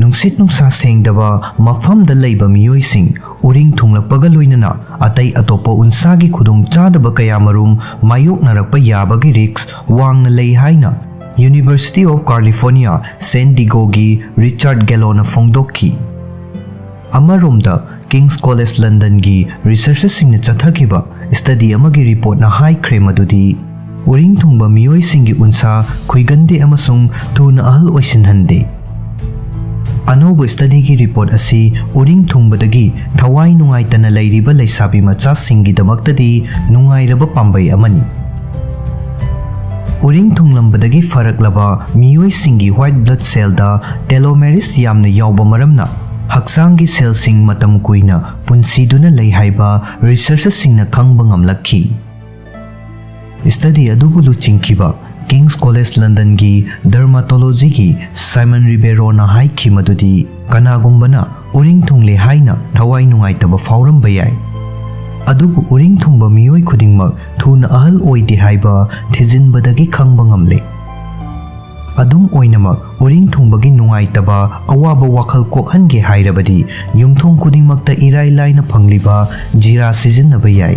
ꯅꯨꯡꯁꯤꯠ ꯅꯨꯡꯁꯥ ꯁꯦꯡꯗꯕ ꯃꯐꯝꯗ ꯂꯩꯕ ꯃꯤꯑꯣꯏꯁꯤꯡ ꯎꯔꯤꯡ ꯊꯨꯡꯂꯛꯄꯒ ꯂꯣꯏꯅꯅ ꯑꯇꯩ ꯑꯇꯣꯞꯄ ꯎꯟꯁꯥꯒꯤ ꯈꯨꯗꯣꯡꯆꯥꯗꯕ ꯀꯌꯥꯃꯔꯨꯝ ꯃꯥꯌꯣꯛꯅꯔꯛꯄ ꯌꯥꯕꯒꯤ ꯔꯤꯁ꯭ꯛ ꯋꯥꯡꯅ ꯂꯩ ꯍꯥꯏꯅ University of California San Diegoꯒꯤ ꯔꯤꯆꯥꯔꯗ ꯒꯦꯂꯣꯅ ꯐꯣꯡꯗꯣꯛꯈꯤ꯫ ꯑꯃꯔꯣꯝꯗ, ꯀꯤꯡꯁ ꯀꯣꯂꯦꯖ ꯂꯟꯗꯟꯒꯤ ꯔꯤꯁꯔꯆꯔꯁꯤꯡꯅ ꯆꯠꯊꯈꯤꯕ ꯁ꯭ꯇꯗꯤ ꯑꯃꯒꯤ ꯔꯤꯄꯣꯔꯠꯅ ꯍꯥꯏꯈ꯭ꯔꯦ ꯃꯗꯨꯗꯤ ꯎꯔꯤꯡ ꯊꯨꯡꯕ ꯃꯤꯑꯣꯏꯁꯤꯡꯒꯤ ꯎꯟꯁꯥ ꯈꯨꯏꯒꯟꯗꯦ ꯑꯃꯁꯨꯡ ꯊꯨꯅ ꯑꯍꯜ ꯑꯣꯏꯁꯤꯟꯍꯟꯗꯦ꯫ ꯑꯅꯧꯕ ꯁ꯭ꯇꯗꯤꯒꯤ ꯔꯤꯄꯣꯔꯠ ꯑꯁꯤ ꯎꯔꯤꯡ ꯊꯨꯡꯕꯗꯒꯤ ꯊꯋꯥꯏ ꯅꯨꯡꯉꯥꯏꯇꯅ ꯂꯩꯔꯤꯕ ꯂꯩꯁꯥꯕꯤ ꯃꯆꯥꯁꯤꯡꯒꯤꯗꯃꯛꯇꯗꯤ ꯅꯨꯡꯉꯥꯏꯔꯕ ꯄꯥꯝꯕꯩ ꯑꯃꯅꯤ꯫ ꯎꯔꯤꯡ ꯊꯨꯡꯂꯝꯕꯗꯒꯤ ꯐꯔꯛꯂꯕ ꯃꯤꯑꯣꯏꯁꯤꯡꯒꯤ ꯋꯥꯏꯠ ꯕ꯭ꯂꯗ ꯁꯦꯜꯗ ꯇꯦꯂꯣꯃꯦꯔꯤꯁ ꯌꯥꯝꯅ ꯌꯥꯎꯕ ꯃꯔꯝꯅ ꯍꯛꯆꯥꯡꯒꯤ ꯁꯦꯜꯁꯤꯡ ꯃꯇꯝ ꯀꯨꯏꯅ ꯄꯨꯟꯁꯤꯗꯨꯅ ꯂꯩ ꯍꯥꯏꯕ ꯔꯤꯁꯔꯆꯔꯁꯤꯡꯅ ꯈꯪꯕ ꯉꯝꯂꯛꯈꯤ꯫ ꯁ꯭ꯇꯗꯤ ꯑꯗꯨꯕꯨ ꯂꯨꯆꯤꯡꯈꯤꯕ ꯀꯤꯡꯁ ꯀꯣꯂꯦꯖ ꯂꯟꯗꯟꯒꯤ ꯗꯔꯃꯥꯇꯣꯂꯣꯖꯤꯒꯤ ꯁꯥꯏꯃꯟ ꯔꯤꯕꯦꯔꯣꯅ ꯍꯥꯏꯈꯤ ꯃꯗꯨꯗꯤ ꯀꯅꯥꯒꯨꯝꯕꯅ ꯎꯔꯤꯡ ꯊꯨꯡꯂꯦ ꯍꯥꯏꯅ ꯊꯋꯥꯏ ꯅꯨꯡꯉꯥꯏꯇꯕ ꯐꯥꯎꯔꯝꯕ ꯌꯥꯏ, ꯑꯗꯨꯕꯨ ꯎꯔꯤꯡ ꯊꯨꯡꯕ ꯃꯤꯑꯣꯏ ꯈꯨꯗꯤꯡꯃꯛ ꯊꯨꯅ ꯑꯍꯜ ꯑꯣꯏꯗꯦ ꯍꯥꯏꯕ ꯊꯤꯖꯤꯟꯕꯗꯒꯤ ꯈꯪꯕ ꯉꯝꯂꯦ꯫ ꯑꯗꯨꯝ ꯑꯣꯏꯅꯃꯛ, ꯎꯔꯤꯡ ꯊꯨꯡꯕꯒꯤ ꯅꯨꯡꯉꯥꯏꯇꯕ ꯑꯋꯥꯕ ꯋꯥꯈꯜ ꯀꯣꯛꯍꯟꯒꯦ ꯍꯥꯏꯔꯕꯗꯤ ꯌꯨꯝꯊꯣꯡ ꯈꯨꯗꯤꯡꯃꯛꯇ ꯏꯔꯥꯏ ꯂꯥꯏꯅ ꯐꯪꯂꯤꯕ ꯖꯤꯔꯥ ꯁꯤꯖꯤꯟꯅꯕ ꯌꯥꯏ꯫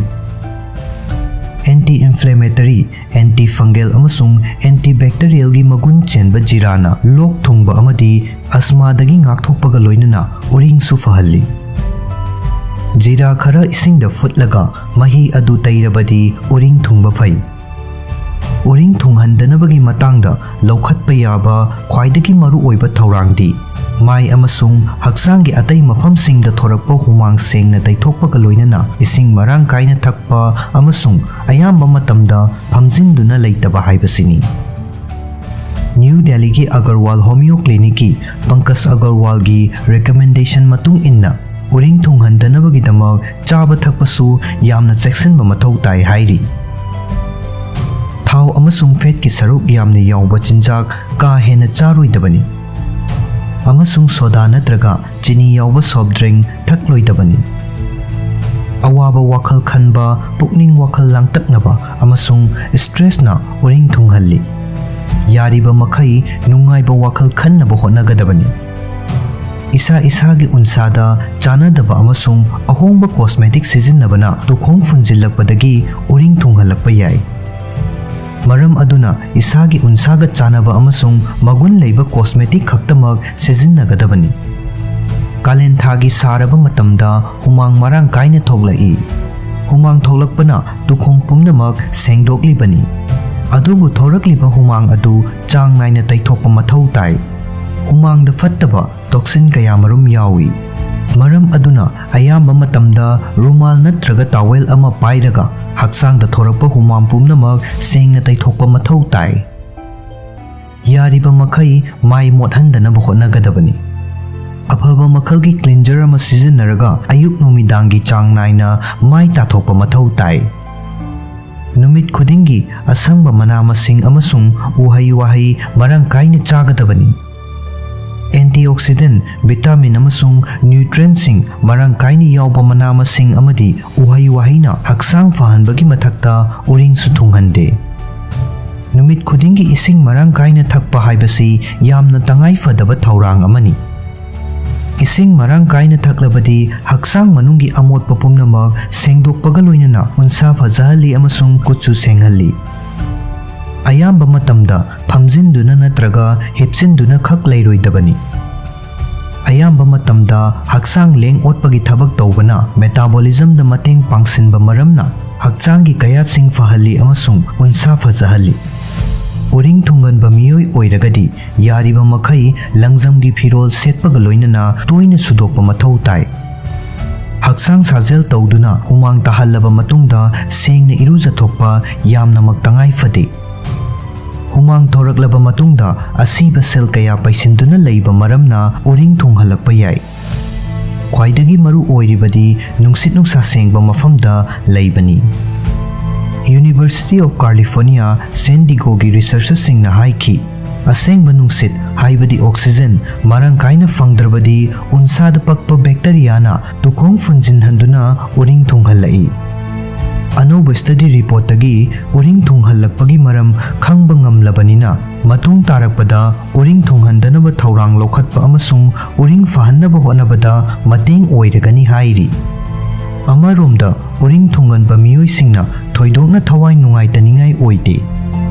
ꯑꯦꯟꯇꯤ ꯏꯟꯐ꯭ꯂꯦꯃꯦꯇꯔꯤ, ꯑꯦꯟꯇꯤ ꯐꯪꯒꯦꯜ ꯑꯃꯁꯨꯡ ꯑꯦꯟꯇꯤ ꯕꯦꯛꯇꯦꯔꯤꯌꯦꯜꯒꯤ ꯃꯒꯨꯟ ꯆꯦꯟꯕ ꯖꯤꯔꯥꯅ ꯂꯣꯛ ꯊꯨꯡꯕ ꯑꯃꯗꯤ ꯑꯁꯃꯥꯗꯒꯤ ꯉꯥꯛꯊꯣꯛꯄꯒ ꯂꯣꯏꯅꯅ ꯎꯔꯤꯡꯁꯨ ꯐꯍꯜꯂꯤ꯫ ꯖꯤꯔꯥ ꯈꯔ ꯏꯁꯤꯡꯗ ꯐꯨꯠꯂꯒ ꯃꯍꯤ ꯑꯗꯨ ꯇꯩꯔꯕꯗꯤ ꯎꯔꯤꯡ ꯊꯨꯡꯕ ꯐꯩ꯫ ꯎꯔꯤꯡ ꯊꯨꯡꯍꯟꯗꯅꯕꯒꯤ ꯃꯇꯥꯡꯗ ꯂꯧꯈꯠꯄ ꯌꯥꯕ ꯈ꯭ꯋꯥꯏꯗꯒꯤ ꯃꯔꯨꯑꯣꯏꯕ ꯊꯧꯔꯥꯡꯗꯤ ꯃꯥꯏ ꯑꯃꯁꯨꯡ ꯍꯛꯆꯥꯡꯒꯤ ꯑꯇꯩ ꯃꯐꯝꯁꯤꯡꯗ ꯊꯣꯔꯛꯄ ꯍꯨꯃꯥꯡ ꯁꯦꯡꯅ ꯇꯩꯊꯣꯛꯄꯒ ꯂꯣꯏꯅꯅ ꯏꯁꯤꯡ ꯃꯔꯥꯡ ꯀꯥꯏꯅ ꯊꯛꯄ ꯑꯃꯁꯨꯡ ꯑꯌꯥꯝꯕ ꯃꯇꯝꯗ ꯐꯝꯖꯤꯟꯗꯨꯅ ꯂꯩꯇꯕ ꯍꯥꯏꯕꯁꯤꯅꯤ꯫ ꯅ꯭ꯌꯨ ꯗꯦꯜꯂꯤꯒꯤ ꯑꯒꯔꯋꯥꯜ ꯍꯣꯃꯤꯌꯣ ꯀ꯭ꯂꯤꯅꯤꯛꯀꯤ ꯄꯪꯀꯖ ꯑꯒꯔꯋꯥꯜꯒꯤ ꯔꯦꯀꯃꯦꯟꯗꯦꯁꯟ ꯃꯇꯨꯡ ꯏꯟꯅ ꯎꯔꯤꯡ ꯊꯨꯡꯍꯟꯗꯅꯕꯒꯤꯗꯃꯛ ꯆꯥꯕ ꯊꯛꯄꯁꯨ ꯌꯥꯝꯅ ꯆꯦꯛꯁꯤꯟꯕ ꯃꯊꯧ ꯇꯥꯏ ꯍꯥꯏꯔꯤ꯫ ꯊꯥꯎ ꯑꯃꯁꯨꯡ ꯐꯦꯠꯀꯤ ꯁꯔꯨꯛ ꯌꯥꯝꯅ ꯌꯥꯎꯕ ꯆꯤꯟꯖꯥꯛ ꯀꯥ ꯍꯦꯟꯅ ꯆꯥꯔꯣꯏꯗꯕꯅꯤ, ꯑꯃꯁꯨꯡ ꯁꯣꯗꯥ ꯅꯠꯇ꯭ꯔꯒ ꯆꯤꯅꯤ ꯌꯥꯎꯕ ꯁꯣꯐ ꯗ꯭ꯔꯤꯡ ꯊꯛꯂꯣꯏꯗꯕꯅꯤ꯫ ꯑꯋꯥꯕ ꯋꯥꯈꯜ ꯈꯟꯕ, ꯄꯨꯛꯅꯤꯡ ꯋꯥꯈꯜ ꯂꯥꯡꯇꯛꯅꯕ ꯑꯃꯁꯨꯡ ꯁ꯭ꯇ꯭ꯔꯦꯁꯅ ꯎꯔꯤꯡ ꯊꯨꯡꯍꯜꯂꯤ꯫ ꯌꯥꯔꯤꯕ ꯃꯈꯩ ꯅꯨꯡꯉꯥꯏꯕ ꯋꯥꯈꯜ ꯈꯟꯅꯕ ꯍꯣꯠꯅꯒꯗꯕꯅꯤ꯫ ꯏꯁꯥ ꯏꯁꯥꯒꯤ ꯎꯟꯁꯥꯗ ꯆꯥꯅꯗꯕ ꯑꯃꯁꯨꯡ ꯑꯍꯣꯡꯕ ꯀꯣꯁꯃꯦꯇꯤꯛ ꯁꯤꯖꯤꯟꯅꯕꯅ ꯇꯨꯈꯣꯡ ꯐꯨꯟꯖꯤꯜꯂꯛꯄꯗꯒꯤ ꯎꯔꯤꯡ ꯊꯨꯡꯍꯜꯂꯛꯄ ꯌꯥꯏ꯫ ꯃꯔꯝ ꯑꯗꯨꯅ ꯏꯁꯥꯒꯤ ꯎꯟꯁꯥꯒ ꯆꯥꯅꯕ ꯑꯃꯁꯨꯡ ꯃꯒꯨꯟ ꯂꯩꯕ ꯀꯣꯁꯃꯦꯇꯤꯛ ꯈꯛꯇꯃꯛ ꯁꯤꯖꯤꯟꯅꯒꯗꯕꯅꯤ꯫ ꯀꯥꯂꯦꯟ ꯊꯥꯒꯤ ꯁꯥꯔꯕ ꯃꯇꯝꯗ ꯍꯨꯃꯥꯡ ꯃꯔꯥꯡ ꯀꯥꯏꯅ ꯊꯣꯛꯂꯛꯏ꯫ ꯍꯨꯃꯥꯡ ꯊꯣꯛꯂꯛꯄꯅ ꯇꯨꯈꯣꯡ ꯄꯨꯝꯅꯃꯛ ꯁꯦꯡꯗꯣꯛꯂꯤꯕꯅꯤ꯫ ꯑꯗꯨꯕꯨ ꯊꯣꯔꯛꯂꯤꯕ ꯍꯨꯃꯥꯡ ꯑꯗꯨ ꯆꯥꯡ ꯅꯥꯏꯅ ꯇꯩꯊꯣꯛꯄ ꯃꯊꯧ ꯇꯥꯏ꯫ ꯍꯨꯃꯥꯡꯗ ꯐꯠꯇꯕ ꯇꯣꯛꯁꯤꯟ ꯀꯌꯥꯃꯔꯨꯝ ꯌꯥꯎꯏ꯫ ꯃꯔꯝ ꯑꯗꯨꯅ ꯑꯌꯥꯝꯕ ꯃꯇꯝꯗ ꯔꯨꯃꯥꯜ ꯅꯠꯇ꯭ꯔꯒ ꯇꯥꯋꯦꯜ ꯑꯃ ꯄꯥꯏꯔꯒ ꯍꯛꯆꯥꯡꯗ ꯊꯣꯔꯛꯄ ꯍꯨꯃꯥꯡ ꯄꯨꯝꯅꯃꯛ ꯁꯦꯡꯅ ꯇꯩꯊꯣꯛꯄ ꯃꯊꯧ ꯇꯥꯏ꯫ ꯌꯥꯔꯤꯕ ꯃꯈꯩ ꯃꯥꯏ ꯃꯣꯠꯍꯟꯗꯅꯕ ꯍꯣꯠꯅꯒꯗꯕꯅꯤ꯫ ꯑꯐꯕ ꯃꯈꯜꯒꯤ ꯀ꯭ꯂꯤꯟꯖꯔ ꯑꯃ ꯁꯤꯖꯤꯟꯅꯔꯒ ꯑꯌꯨꯛ ꯅꯨꯃꯤꯗꯥꯡꯒꯤ ꯆꯥꯡ ꯅꯥꯏꯅ ꯃꯥꯏ ꯇꯥꯊꯣꯛꯄ ꯃꯊꯧ ꯇꯥꯏ꯫ ꯅꯨꯃꯤꯠ ꯈꯨꯗꯤꯡꯒꯤ ꯑꯁꯪꯕ ꯃꯅꯥ ꯃꯁꯤꯡ ꯑꯃꯁꯨꯡ ꯎꯍꯩ ꯋꯥꯍꯩ ꯃꯔꯥꯡ ꯀꯥꯏꯅ ꯆꯥꯒꯗꯕꯅꯤ꯫ ꯑꯦꯟꯇꯤꯑꯣꯛꯁꯤꯗꯦꯟ, ꯚꯤꯇꯥꯃꯤꯟ ꯑꯃꯁꯨꯡ ꯅ꯭ꯌꯨꯇ꯭ꯔꯦꯟꯁꯤꯡ ꯃꯔꯥꯡ ꯀꯥꯏꯅ ꯌꯥꯎꯕ ꯃꯅꯥ ꯃꯁꯤꯡ ꯑꯃꯗꯤ ꯎꯍꯩ ꯋꯥꯍꯩꯅ ꯍꯛꯆꯥꯡ ꯐꯍꯟꯕꯒꯤ ꯃꯊꯛꯇ ꯎꯔꯤꯡꯁꯨ ꯊꯨꯡꯍꯟꯗꯦ꯫ ꯅꯨꯃꯤꯠ ꯈꯨꯗꯤꯡꯒꯤ ꯏꯁꯤꯡ ꯃꯔꯥꯡ ꯀꯥꯏꯅ ꯊꯛꯄ ꯍꯥꯏꯕꯁꯤ ꯌꯥꯝꯅ ꯇꯉꯥꯏ ꯐꯗꯕ ꯊꯧꯔꯥꯡ ꯑꯃꯅꯤ꯫ ꯏꯁꯤꯡ ꯃꯔꯥꯡ ꯀꯥꯏꯅ ꯊꯛꯂꯕꯗꯤ ꯍꯛꯆꯥꯡ ꯃꯅꯨꯡꯒꯤ ꯑꯃꯣꯠꯄ ꯄꯨꯝꯅꯃꯛ ꯁꯦꯡꯗꯣꯛꯄꯒ ꯂꯣꯏꯅꯅ ꯎꯟꯁꯥ ꯐꯖꯍꯜꯂꯤ ꯑꯃꯁꯨꯡ ꯀꯨꯠꯁꯨ ꯁꯦꯡꯍꯜꯂꯤ꯫ ꯑꯌꯥꯝꯕ ꯃꯇꯝꯗ ꯐꯝꯖꯤꯟꯗꯨꯅ ꯅꯠꯇ꯭ꯔꯒ ꯍꯤꯞꯆꯤꯟꯗꯨꯅ ꯈꯛ ꯂꯩꯔꯣꯏꯗꯕꯅꯤ꯫ ꯑꯌꯥꯝꯕ ꯃꯇꯝꯗ ꯍꯛꯆꯥꯡ ꯂꯦꯡ ꯑꯣꯠꯄꯒꯤ ꯊꯕꯛ ꯇꯧꯕꯅ ꯃꯦꯇꯥꯕꯣꯂꯤꯖꯝꯗ ꯃꯇꯦꯡ ꯄꯥꯡꯁꯤꯟꯕ ꯃꯔꯝꯅ ꯍꯛꯆꯥꯡꯒꯤ ꯀꯌꯥꯠꯁꯤꯡ ꯐꯍꯜꯂꯤ ꯑꯃꯁꯨꯡ ꯎꯟꯁꯥ ꯐꯖꯍꯜꯂꯤ꯫ ꯎꯔꯤꯡ ꯊꯨꯡꯒꯟꯕ ꯃꯤꯑꯣꯏ ꯑꯣꯏꯔꯒꯗꯤ ꯌꯥꯔꯤꯕ ꯃꯈꯩ ꯂꯪꯖꯝꯒꯤ ꯐꯤꯔꯣꯜ ꯁꯦꯠꯄꯒ ꯂꯣꯏꯅꯅ ꯇꯣꯏꯅ ꯁꯨꯗꯣꯛꯄ ꯃꯊꯧ ꯇꯥꯏ꯫ ꯍꯛꯆꯥꯡ ꯁꯥꯖꯦꯜ ꯇꯧꯗꯨꯅ ꯍꯨꯃꯥꯡ ꯇꯥꯍꯜꯂꯕ ꯃꯇꯨꯡꯗ ꯁꯦꯡꯅ ꯏꯔꯨꯖꯊꯣꯛꯄ ꯌꯥꯝꯅꯃꯛ ꯇꯉꯥꯏ ꯐꯗꯦ꯫ ꯍꯨꯃꯥꯡ ꯊꯣꯔꯛꯂꯕ ꯃꯇꯨꯡꯗ ꯑꯁꯤꯕ ꯁꯦꯜ ꯀꯌꯥ ꯄꯩꯁꯤꯟꯗꯨꯅ ꯂꯩꯕ ꯃꯔꯝꯅ ꯎꯔꯤꯡ ꯊꯨꯡꯍꯜꯂꯛꯄ ꯌꯥꯏ꯫ ꯈ꯭ꯋꯥꯏꯗꯒꯤ ꯃꯔꯨ ꯑꯣꯏꯔꯤꯕꯗꯤ ꯅꯨꯡꯁꯤꯠ ꯅꯨꯡꯁꯥ ꯁꯦꯡꯕ ꯃꯐꯝꯗ ꯂꯩꯕꯅꯤ꯫ University of California, San Diegoꯒꯤ researcherꯁꯤꯡꯅ ꯍꯥꯏꯈꯤ, ꯑꯁꯦꯡꯕ ꯅꯨꯡꯁꯤꯠ, ꯍꯥꯏꯕꯗꯤ oxygen, ꯃꯔꯥꯡ ꯀꯥꯏꯅ ꯐꯪꯗ꯭ꯔꯕꯗꯤ ꯎꯟꯁꯥꯗ ꯄꯛꯄ bacteriaꯅ ꯇꯨꯈꯣꯡ ꯐꯨꯟꯖꯤꯟꯍꯟꯗꯨꯅ ꯎꯔꯤꯡ ꯊꯨꯡꯍꯜꯂꯛꯏ꯫ ꯑꯅꯧꯕ study reportꯇꯒꯤ ꯎꯔꯤꯡ ꯊꯨꯡꯍꯜꯂꯛꯄꯒꯤ ꯃꯔꯝ ꯈꯪꯕ ꯉꯝꯂꯕꯅꯤꯅ, ꯃꯇꯨꯡ ꯇꯥꯔꯛꯄꯗ ꯎꯔꯤꯡ ꯊꯨꯡꯍꯟꯗꯅꯕ ꯊꯧꯔꯥꯡ ꯂꯧꯈꯠꯄ ꯑꯃꯁꯨꯡ ꯎꯔꯤꯡ ꯐꯍꯟꯅꯕ ꯍꯣꯠꯅꯕꯗ ꯃꯇꯦꯡ ꯑꯣꯏꯔꯒꯅꯤ ꯍꯥꯏꯔꯤ꯫ ꯑꯃꯔꯣꯝꯗ, ꯎꯔꯤꯡ ꯊꯨꯡꯒꯟꯕ ꯃꯤꯑꯣꯏꯁꯤꯡꯅ ꯊꯣꯏꯗꯣꯛꯅ ꯊꯋꯥꯏ ꯅꯨꯡꯉꯥꯏꯇꯅꯤꯡꯉꯥꯏ ꯑꯣꯏꯗꯦ꯫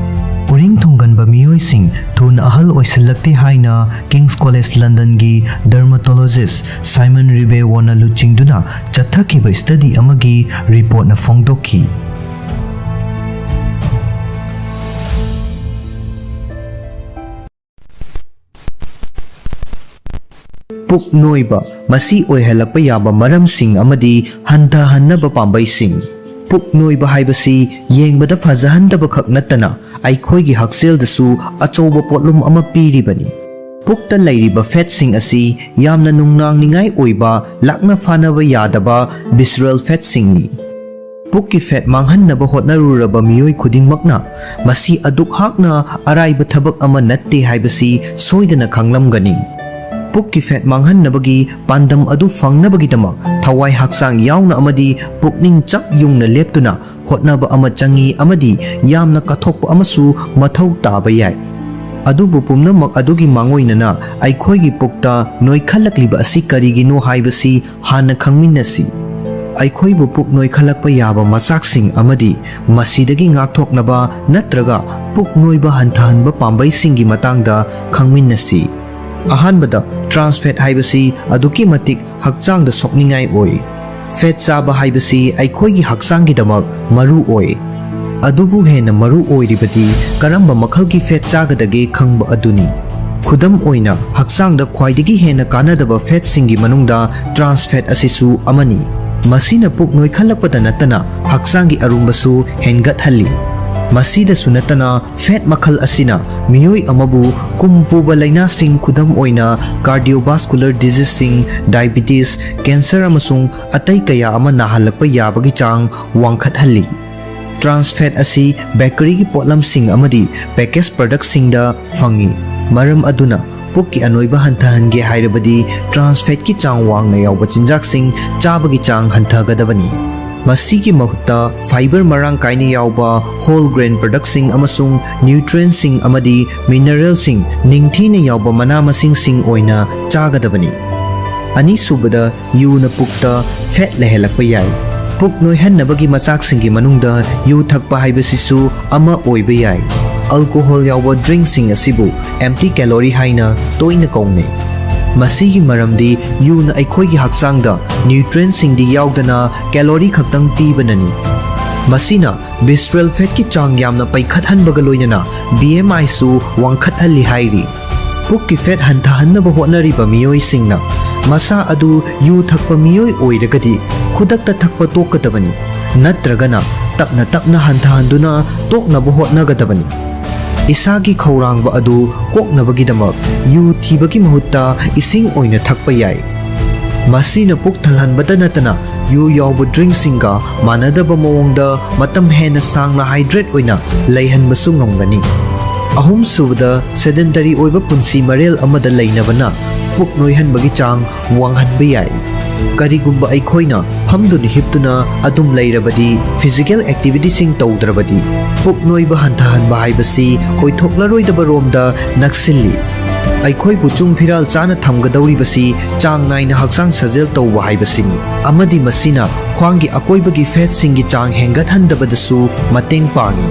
ꯎꯔꯤꯡ ꯊꯨꯡꯒꯟꯕ ꯃꯤꯑꯣꯏꯁꯤꯡ ꯊꯨꯅ ꯑꯍꯜ ꯑꯣꯏꯁꯤꯜꯂꯛꯇꯦ ꯍꯥꯏꯅ King's College Londonꯒꯤ dermatologist Simon Ribeauvillꯅ ꯂꯨꯆꯤꯡꯗꯨꯅ ꯆꯠꯊꯈꯤꯕ study ꯑꯃꯒꯤ reportꯅ ꯐꯣꯡꯗꯣꯛꯈꯤ꯫ ꯄꯨꯛ ꯅꯣꯏꯕ, ꯃꯁꯤ ꯑꯣꯏꯍꯜꯂꯛꯄ ꯌꯥꯕ ꯃꯔꯝꯁꯤꯡ ꯑꯃꯗꯤ ꯍꯟꯊꯍꯟꯅꯕ ꯄꯥꯝꯕꯩꯁꯤꯡ꯫ ꯄꯨꯛ ꯅꯣꯏꯕ ꯍꯥꯏꯕꯁꯤ ꯌꯦꯡꯕꯗ ꯐꯖꯍꯟꯗꯕ ꯈꯛ ꯅꯠꯇꯅ, ꯑꯩꯈꯣꯏꯒꯤ ꯍꯛꯁꯦꯜꯗꯁꯨ ꯑꯆꯧꯕ ꯄꯣꯠꯂꯨꯝ ꯑꯃ ꯄꯤꯔꯤꯕꯅꯤ꯫ ꯄꯨꯛꯇ ꯂꯩꯔꯤꯕ fatꯁꯤꯡ ꯑꯁꯤ ꯌꯥꯝꯅ ꯅꯨꯡꯅꯥꯡꯅꯤꯡꯉꯥꯏ ꯑꯣꯏꯕ ꯂꯥꯛꯅ ꯐꯥꯅꯕ ꯌꯥꯗꯕ visceral fatꯁꯤꯡꯅꯤ꯫ ꯄꯨꯛꯀꯤ fat ꯃꯥꯡꯍꯟꯅꯕ ꯍꯣꯠꯅꯔꯨꯔꯕ ꯃꯤꯑꯣꯏ ꯈꯨꯗꯤꯡꯃꯛꯅ ꯃꯁꯤ ꯑꯗꯨꯛ ꯍꯥꯛꯅ ꯑꯔꯥꯏꯕ ꯊꯕꯛ ꯑꯃ ꯅꯠꯇꯦ ꯍꯥꯏꯕꯁꯤ ꯁꯣꯏꯗꯅ ꯈꯪꯂꯝꯒꯅꯤ꯫ ꯄꯨꯛꯀꯤ fat ꯃꯥꯡꯍꯟꯅꯕꯒꯤ ꯄꯥꯟꯗꯝ ꯑꯗꯨ ꯐꯪꯅꯕꯒꯤꯗꯃꯛ ꯊꯋꯥꯏ ꯍꯛꯆꯥꯡ ꯌꯥꯎꯅ ꯑꯃꯗꯤ ꯄꯨꯛꯅꯤꯡ ꯆꯞ ꯌꯨꯡꯅ ꯂꯦꯞꯇꯨꯅ ꯍꯣꯠꯅꯕ ꯑꯃ ꯆꯪꯏ ꯑꯃꯗꯤ ꯌꯥꯝꯅ ꯀꯠꯊꯣꯛꯄ ꯑꯃꯁꯨ ꯃꯊꯧ ꯇꯥꯕ ꯌꯥꯏ꯫ ꯑꯗꯨꯕꯨ ꯄꯨꯝꯅꯃꯛ ꯑꯗꯨꯒꯤ ꯃꯥꯡꯑꯣꯏꯅꯅ ꯑꯩꯈꯣꯏꯒꯤ ꯄꯨꯛꯇ ꯅꯣꯏꯈꯠꯂꯛꯂꯤꯕ ꯑꯁꯤ ꯀꯔꯤꯒꯤꯅꯣ ꯍꯥꯏꯕꯁꯤ ꯍꯥꯟꯅ ꯈꯪꯃꯤꯟꯅꯁꯤ꯫ ꯑꯩꯈꯣꯏꯕꯨ ꯄꯨꯛ ꯅꯣꯏꯈꯠꯂꯛꯄ ꯌꯥꯕ ꯃꯆꯥꯛꯁꯤꯡ ꯑꯃꯗꯤ ꯃꯁꯤꯗꯒꯤ ꯉꯥꯛꯊꯣꯛꯅꯕ ꯅꯠꯇ꯭ꯔꯒ ꯄꯨꯛ ꯅꯣꯏꯕ ꯍꯟꯊꯍꯟꯕ ꯄꯥꯝꯕꯩꯁꯤꯡꯒꯤ ꯃꯇꯥꯡꯗ ꯈꯪꯃꯤꯟꯅꯁꯤ꯫ ꯑꯍꯥꯟꯕꯗ, trans fat ꯍꯥꯏꯕꯁꯤ ꯑꯗꯨꯛꯀꯤ ꯃꯇꯤꯛ ꯍꯛꯆꯥꯡꯗ ꯁꯣꯛꯅꯤꯡꯉꯥꯏ ꯑꯣꯏ꯫ Fat ꯆꯥꯕ ꯍꯥꯏꯕꯁꯤ ꯑꯩꯈꯣꯏꯒꯤ ꯍꯛꯆꯥꯡꯒꯤꯗꯃꯛ ꯃꯔꯨ ꯑꯣꯏ꯫ ꯑꯗꯨꯕꯨ ꯍꯦꯟꯅ ꯃꯔꯨ ꯑꯣꯏꯔꯤꯕꯗꯤ ꯀꯔꯝꯕ ꯃꯈꯜꯒꯤ fat ꯆꯥꯒꯗꯒꯦ ꯈꯪꯕ ꯑꯗꯨꯅꯤ꯫ ꯈꯨꯗꯝ ꯑꯣꯏꯅ, ꯍꯛꯆꯥꯡꯗ ꯈ꯭ꯋꯥꯏꯗꯒꯤ ꯍꯦꯟꯅ ꯀꯥꯟꯅꯗꯕ fatꯁꯤꯡꯒꯤ ꯃꯅꯨꯡꯗ trans fat ꯑꯁꯤꯁꯨ ꯑꯃꯅꯤ꯫ ꯃꯁꯤꯅ ꯄꯨꯛ ꯅꯣꯏꯈꯠꯂꯛꯄꯗ ꯅꯠꯇꯅ ꯍꯛꯆꯥꯡꯒꯤ ꯑꯔꯨꯝꯕꯁꯨ ꯍꯦꯟꯒꯠꯍꯜꯂꯤ꯫ ꯃꯁꯤꯗꯁꯨ ꯅꯠꯇꯅ, fat ꯃꯈꯜ ꯑꯁꯤꯅ ꯃꯤꯑꯣꯏ ꯑꯃꯕꯨ ꯀꯨꯝ ꯄꯨꯕ ꯂꯥꯏꯅꯥꯁꯤꯡ, ꯈꯨꯗꯝ ꯑꯣꯏꯅ cardiovascular diseaseꯁꯤꯡ, diabetes, cancer ꯑꯃꯁꯨꯡ ꯑꯇꯩ ꯀꯌꯥ ꯑꯃ ꯅꯥꯍꯜꯂꯛꯄ ꯌꯥꯕꯒꯤ ꯆꯥꯡ ꯋꯥꯡꯈꯠꯍꯜꯂꯤ꯫ Trans fat ꯑꯁꯤ ꯕꯦꯀꯔꯤꯒꯤ ꯄꯣꯠꯂꯝꯁꯤꯡ ꯑꯃꯗꯤ package productꯁꯤꯡꯗ ꯐꯪꯏ꯫ ꯃꯔꯝ ꯑꯗꯨꯅ ꯄꯨꯛꯀꯤ ꯑꯅꯣꯏꯕ ꯍꯟꯊꯍꯟꯒꯦ ꯍꯥꯏꯔꯕꯗꯤ trans fatꯀꯤ ꯆꯥꯡ ꯋꯥꯡꯅ ꯌꯥꯎꯕ ꯆꯤꯟꯖꯥꯛꯁꯤꯡ ꯆꯥꯕꯒꯤ ꯆꯥꯡ ꯍꯟꯊꯒꯗꯕꯅꯤ꯫ ꯃꯁꯤꯒꯤ ꯃꯍꯨꯠꯇ fiber ꯃꯔꯥꯡ ꯀꯥꯏꯅ ꯌꯥꯎꯕ whole grain productꯁꯤꯡ ꯑꯃꯁꯨꯡ nutrientsꯁꯤꯡ ꯑꯃꯗꯤ mineralꯁꯤꯡ ꯅꯤꯡꯊꯤꯅ ꯌꯥꯎꯕ ꯃꯅꯥ ꯃꯁꯤꯡꯁꯤꯡ ꯑꯣꯏꯅ ꯆꯥꯒꯗꯕꯅꯤ꯫ ꯑꯅꯤꯁꯨꯕꯗ, ꯌꯨꯅ ꯄꯨꯛꯇ fat ꯂꯩꯍꯜꯂꯛꯄ ꯌꯥꯏ꯫ ꯄꯨꯛ ꯅꯣꯏꯍꯟꯅꯕꯒꯤ ꯃꯆꯥꯛꯁꯤꯡꯒꯤ ꯃꯅꯨꯡꯗ ꯌꯨ ꯊꯛꯄ ꯍꯥꯏꯕꯁꯤꯁꯨ ꯑꯃ ꯑꯣꯏꯕ ꯌꯥꯏ꯫ Alcohol ꯌꯥꯎꯕ drinkꯁꯤꯡ ꯑꯁꯤꯕꯨ empty calorie ꯍꯥꯏꯅ ꯇꯣꯏꯅ ꯀꯧꯅꯩ꯫ ꯃꯁꯤꯒꯤ ꯃꯔꯝꯗꯤ ꯌꯨꯅ ꯑꯩꯈꯣꯏꯒꯤ ꯍꯛꯆꯥꯡꯗ nutrientꯁꯤꯡꯗꯤ ꯌꯥꯎꯗꯅ calorie ꯈꯛꯇꯪ ꯄꯤꯕꯅꯅꯤ꯫ ꯃꯁꯤꯅ visceral fatꯀꯤ ꯆꯥꯡ ꯌꯥꯝꯅ ꯄꯩꯈꯠꯍꯟꯕꯒ ꯂꯣꯏꯅꯅ B M Iꯁꯨ ꯋꯥꯡꯈꯠꯍꯜꯂꯤ ꯍꯥꯏꯔꯤ꯫ ꯄꯨꯛꯀꯤ fat ꯍꯟꯊꯍꯟꯅꯕ ꯍꯣꯠꯅꯔꯤꯕ ꯃꯤꯑꯣꯏꯁꯤꯡꯅ ꯃꯁꯥ ꯑꯗꯨ ꯌꯨ ꯊꯛꯄ ꯃꯤꯑꯣꯏ ꯑꯣꯏꯔꯒꯗꯤ ꯈꯨꯗꯛꯇ ꯊꯛꯄ ꯇꯣꯛꯀꯗꯕꯅꯤ, ꯅꯠꯇ꯭ꯔꯒꯅ ꯇꯞꯅ ꯇꯞꯅ ꯍꯟꯊꯍꯟꯗꯨꯅ ꯇꯣꯛꯅꯕ ꯍꯣꯠꯅꯒꯗꯕꯅꯤ꯫ ꯏꯁꯥꯒꯤ ꯈꯧꯔꯥꯡꯕ ꯑꯗꯨ ꯀꯣꯛꯅꯕꯒꯤꯗꯃꯛ ꯌꯨ ꯊꯤꯕꯒꯤ ꯃꯍꯨꯠꯇ ꯏꯁꯤꯡ ꯑꯣꯏꯅ ꯊꯛꯄ ꯌꯥꯏ꯫ ꯃꯁꯤꯅ ꯄꯨꯛ ꯊꯜꯍꯟꯕꯇ ꯅꯠꯇꯅ ꯌꯨ ꯌꯥꯎꯕ drinkꯁꯤꯡꯒ ꯃꯥꯟꯅꯗꯕ ꯃꯑꯣꯡꯗ ꯃꯇꯝ ꯍꯦꯟꯅ ꯁꯥꯡꯅ hydrate ꯑꯣꯏꯅ ꯂꯩꯍꯟꯕꯁꯨ ꯉꯝꯒꯅꯤ꯫ ꯑꯍꯨꯝꯁꯨꯕꯗ, sedentary ꯑꯣꯏꯕ ꯄꯨꯟꯁꯤ ꯃꯔꯦꯜ ꯑꯃꯗ ꯂꯩꯅꯕꯅ ꯄꯨꯛ ꯅꯣꯏꯍꯟꯕꯒꯤ ꯆꯥꯡ ꯋꯥꯡꯍꯟꯕ ꯌꯥꯏ꯫ ꯀꯔꯤꯒꯨꯝꯕ ꯑꯩꯈꯣꯏꯅ ꯐꯝꯗꯨꯅ ꯍꯤꯞꯇꯨꯅ ꯑꯗꯨꯝ ꯂꯩꯔꯕꯗꯤ physical activityꯁꯤꯡ ꯇꯧꯗ꯭ꯔꯕꯗꯤ ꯄꯨꯛ ꯅꯣꯏꯕ ꯍꯟꯊꯍꯟꯕ ꯍꯥꯏꯕꯁꯤ ꯑꯣꯏꯊꯣꯛꯂꯔꯣꯏꯗꯕ ꯔꯣꯝꯗ ꯅꯛꯁꯤꯜꯂꯤ꯫ ꯑꯩꯈꯣꯏꯕꯨ ꯆꯨꯡ ꯐꯤꯔꯥꯜ ꯆꯥꯅ ꯊꯝꯒꯗꯧꯔꯤꯕꯁꯤ ꯆꯥꯡ ꯅꯥꯏꯅ ꯍꯛꯆꯥꯡ ꯁꯥꯖꯦꯜ ꯇꯧꯕ ꯍꯥꯏꯕꯁꯤꯅꯤ, ꯑꯃꯗꯤ ꯃꯁꯤꯅ ꯈ꯭ꯋꯥꯡꯒꯤ ꯑꯀꯣꯏꯕꯒꯤ fatꯁꯤꯡꯒꯤ ꯆꯥꯡ ꯍꯦꯟꯒꯠꯍꯟꯗꯕꯗꯁꯨ ꯃꯇꯦꯡ ꯄꯥꯡꯏ꯫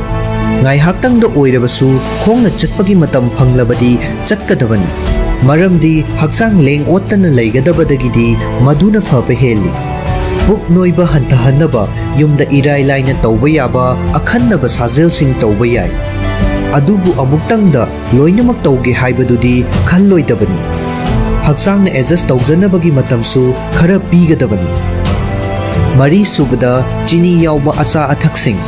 ꯉꯥꯏꯍꯥꯛꯇꯪꯗ ꯑꯣꯏꯔꯕꯁꯨ ꯈꯣꯡꯅ ꯆꯠꯄꯒꯤ ꯃꯇꯝ ꯐꯪꯂꯕꯗꯤ ꯆꯠꯀꯗꯕꯅꯤ, ꯃꯔꯝꯗꯤ ꯍꯛꯆꯥꯡ ꯂꯦꯡ ꯑꯣꯠꯇꯅ ꯂꯩꯒꯗꯕꯗꯒꯤꯗꯤ ꯃꯗꯨꯅ ꯐꯕ ꯍꯦꯜꯂꯤ꯫ ꯄꯨꯛ ꯅꯣꯏꯕ ꯍꯟꯊꯍꯟꯅꯕ ꯌꯨꯝꯗ ꯏꯔꯥꯏ ꯂꯥꯏꯅ ꯇꯧꯕ ꯌꯥꯕ ꯑꯈꯟꯅꯕ ꯁꯥꯖꯦꯜꯁꯤꯡ ꯇꯧꯕ ꯌꯥꯏ꯫ ꯑꯗꯨꯕꯨ ꯑꯃꯨꯛꯇꯪꯗ ꯂꯣꯏꯅꯃꯛ ꯇꯧꯒꯦ ꯍꯥꯏꯕꯗꯨꯗꯤ ꯈꯜꯂꯣꯏꯗꯕꯅꯤ꯫ ꯍꯛꯆꯥꯡꯅ adjust ꯇꯧꯖꯅꯕꯒꯤ ꯃꯇꯝꯁꯨ ꯈꯔ ꯄꯤꯒꯗꯕꯅꯤ꯫ ꯃꯔꯤꯁꯨꯕꯗ, ꯆꯤꯅꯤ ꯌꯥꯎꯕ ꯑꯆꯥ ꯑꯊꯛꯁꯤꯡ꯫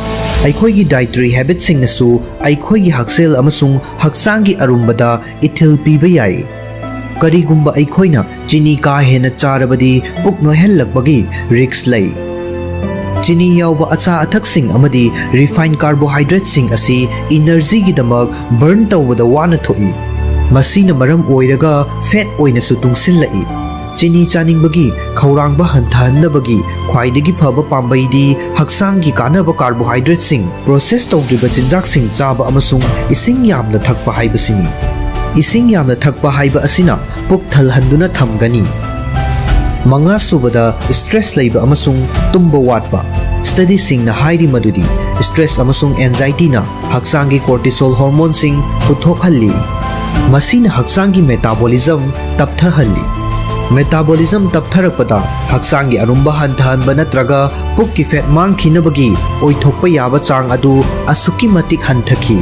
ꯑꯩꯈꯣꯏꯒꯤ dietary habitꯁꯤꯡꯅꯁꯨ ꯑꯩꯈꯣꯏꯒꯤ ꯍꯛꯁꯦꯜ ꯑꯃꯁꯨꯡ ꯍꯛꯆꯥꯡꯒꯤ ꯑꯔꯨꯝꯕꯗ ꯏꯊꯤꯜ ꯄꯤꯕ ꯌꯥꯏ꯫ ꯀꯔꯤꯒꯨꯝꯕ ꯑꯩꯈꯣꯏꯅ ꯆꯤꯅꯤ ꯀꯥ ꯍꯦꯟꯅ ꯆꯥꯔꯕꯗꯤ ꯄꯨꯛ ꯅꯣꯏꯍꯜꯂꯛꯄꯒꯤ risk ꯂꯩ꯫ ꯆꯤꯅꯤ ꯌꯥꯎꯕ ꯑꯆꯥ ꯑꯊꯛꯁꯤꯡ ꯑꯃꯗꯤ refined carbohydrateꯁꯤꯡ ꯑꯁꯤ energyꯒꯤꯗꯃꯛ burn ꯇꯧꯕꯗ ꯋꯥꯅ ꯊꯣꯛꯏ꯫ ꯃꯁꯤꯅ ꯃꯔꯝ ꯑꯣꯏꯔꯒ fat ꯑꯣꯏꯅꯁꯨ ꯇꯨꯡꯁꯤꯜꯂꯛꯏ꯫ ꯆꯤꯅꯤ ꯆꯥꯅꯤꯡꯕꯒꯤ ꯈꯧꯔꯥꯡꯕ ꯍꯟꯊꯍꯟꯅꯕꯒꯤ ꯈ꯭ꯋꯥꯏꯗꯒꯤ ꯐꯕ ꯄꯥꯝꯕꯩꯗꯤ ꯍꯛꯆꯥꯡꯒꯤ ꯀꯥꯟꯅꯕ carbohydrateꯁꯤꯡ, process ꯇꯧꯗ꯭ꯔꯤꯕ ꯆꯤꯟꯖꯥꯛꯁꯤꯡ ꯆꯥꯕ ꯑꯃꯁꯨꯡ ꯏꯁꯤꯡ ꯌꯥꯝꯅ ꯊꯛꯄ ꯍꯥꯏꯕꯁꯤꯅꯤ꯫ ꯏꯁꯤꯡ ꯌꯥꯝꯅ ꯊꯛꯄ ꯍꯥꯏꯕ ꯑꯁꯤꯅ ꯄꯨꯛ ꯊꯜꯍꯟꯗꯨꯅ ꯊꯝꯒꯅꯤ꯫ ꯃꯉꯥꯁꯨꯕꯗ, stress ꯂꯩꯕ ꯑꯃꯁꯨꯡ ꯇꯨꯝꯕ ꯋꯥꯠꯄ꯫ Studyꯁꯤꯡꯅ ꯍꯥꯏꯔꯤ ꯃꯗꯨꯗꯤ stress ꯑꯃꯁꯨꯡ anxietyꯅ ꯍꯛꯆꯥꯡꯒꯤ cortisol hormoneꯁꯤꯡ ꯄꯨꯊꯣꯛꯍꯜꯂꯤ꯫ ꯃꯁꯤꯅ ꯍꯛꯆꯥꯡꯒꯤ metabolism ꯇꯞꯊꯍꯜꯂꯤ꯫ Metabolism ꯇꯞꯊꯔꯛꯄꯗ ꯍꯛꯆꯥꯡꯒꯤ ꯑꯔꯨꯝꯕ ꯍꯟꯊꯍꯟꯕ ꯅꯠꯇ꯭ꯔꯒ ꯄꯨꯛꯀꯤ fat ꯃꯥꯡꯈꯤꯅꯕꯒꯤ ꯑꯣꯏꯊꯣꯛꯄ ꯌꯥꯕ ꯆꯥꯡ ꯑꯗꯨ ꯑꯁꯨꯛꯀꯤ ꯃꯇꯤꯛ ꯍꯟꯊꯈꯤ꯫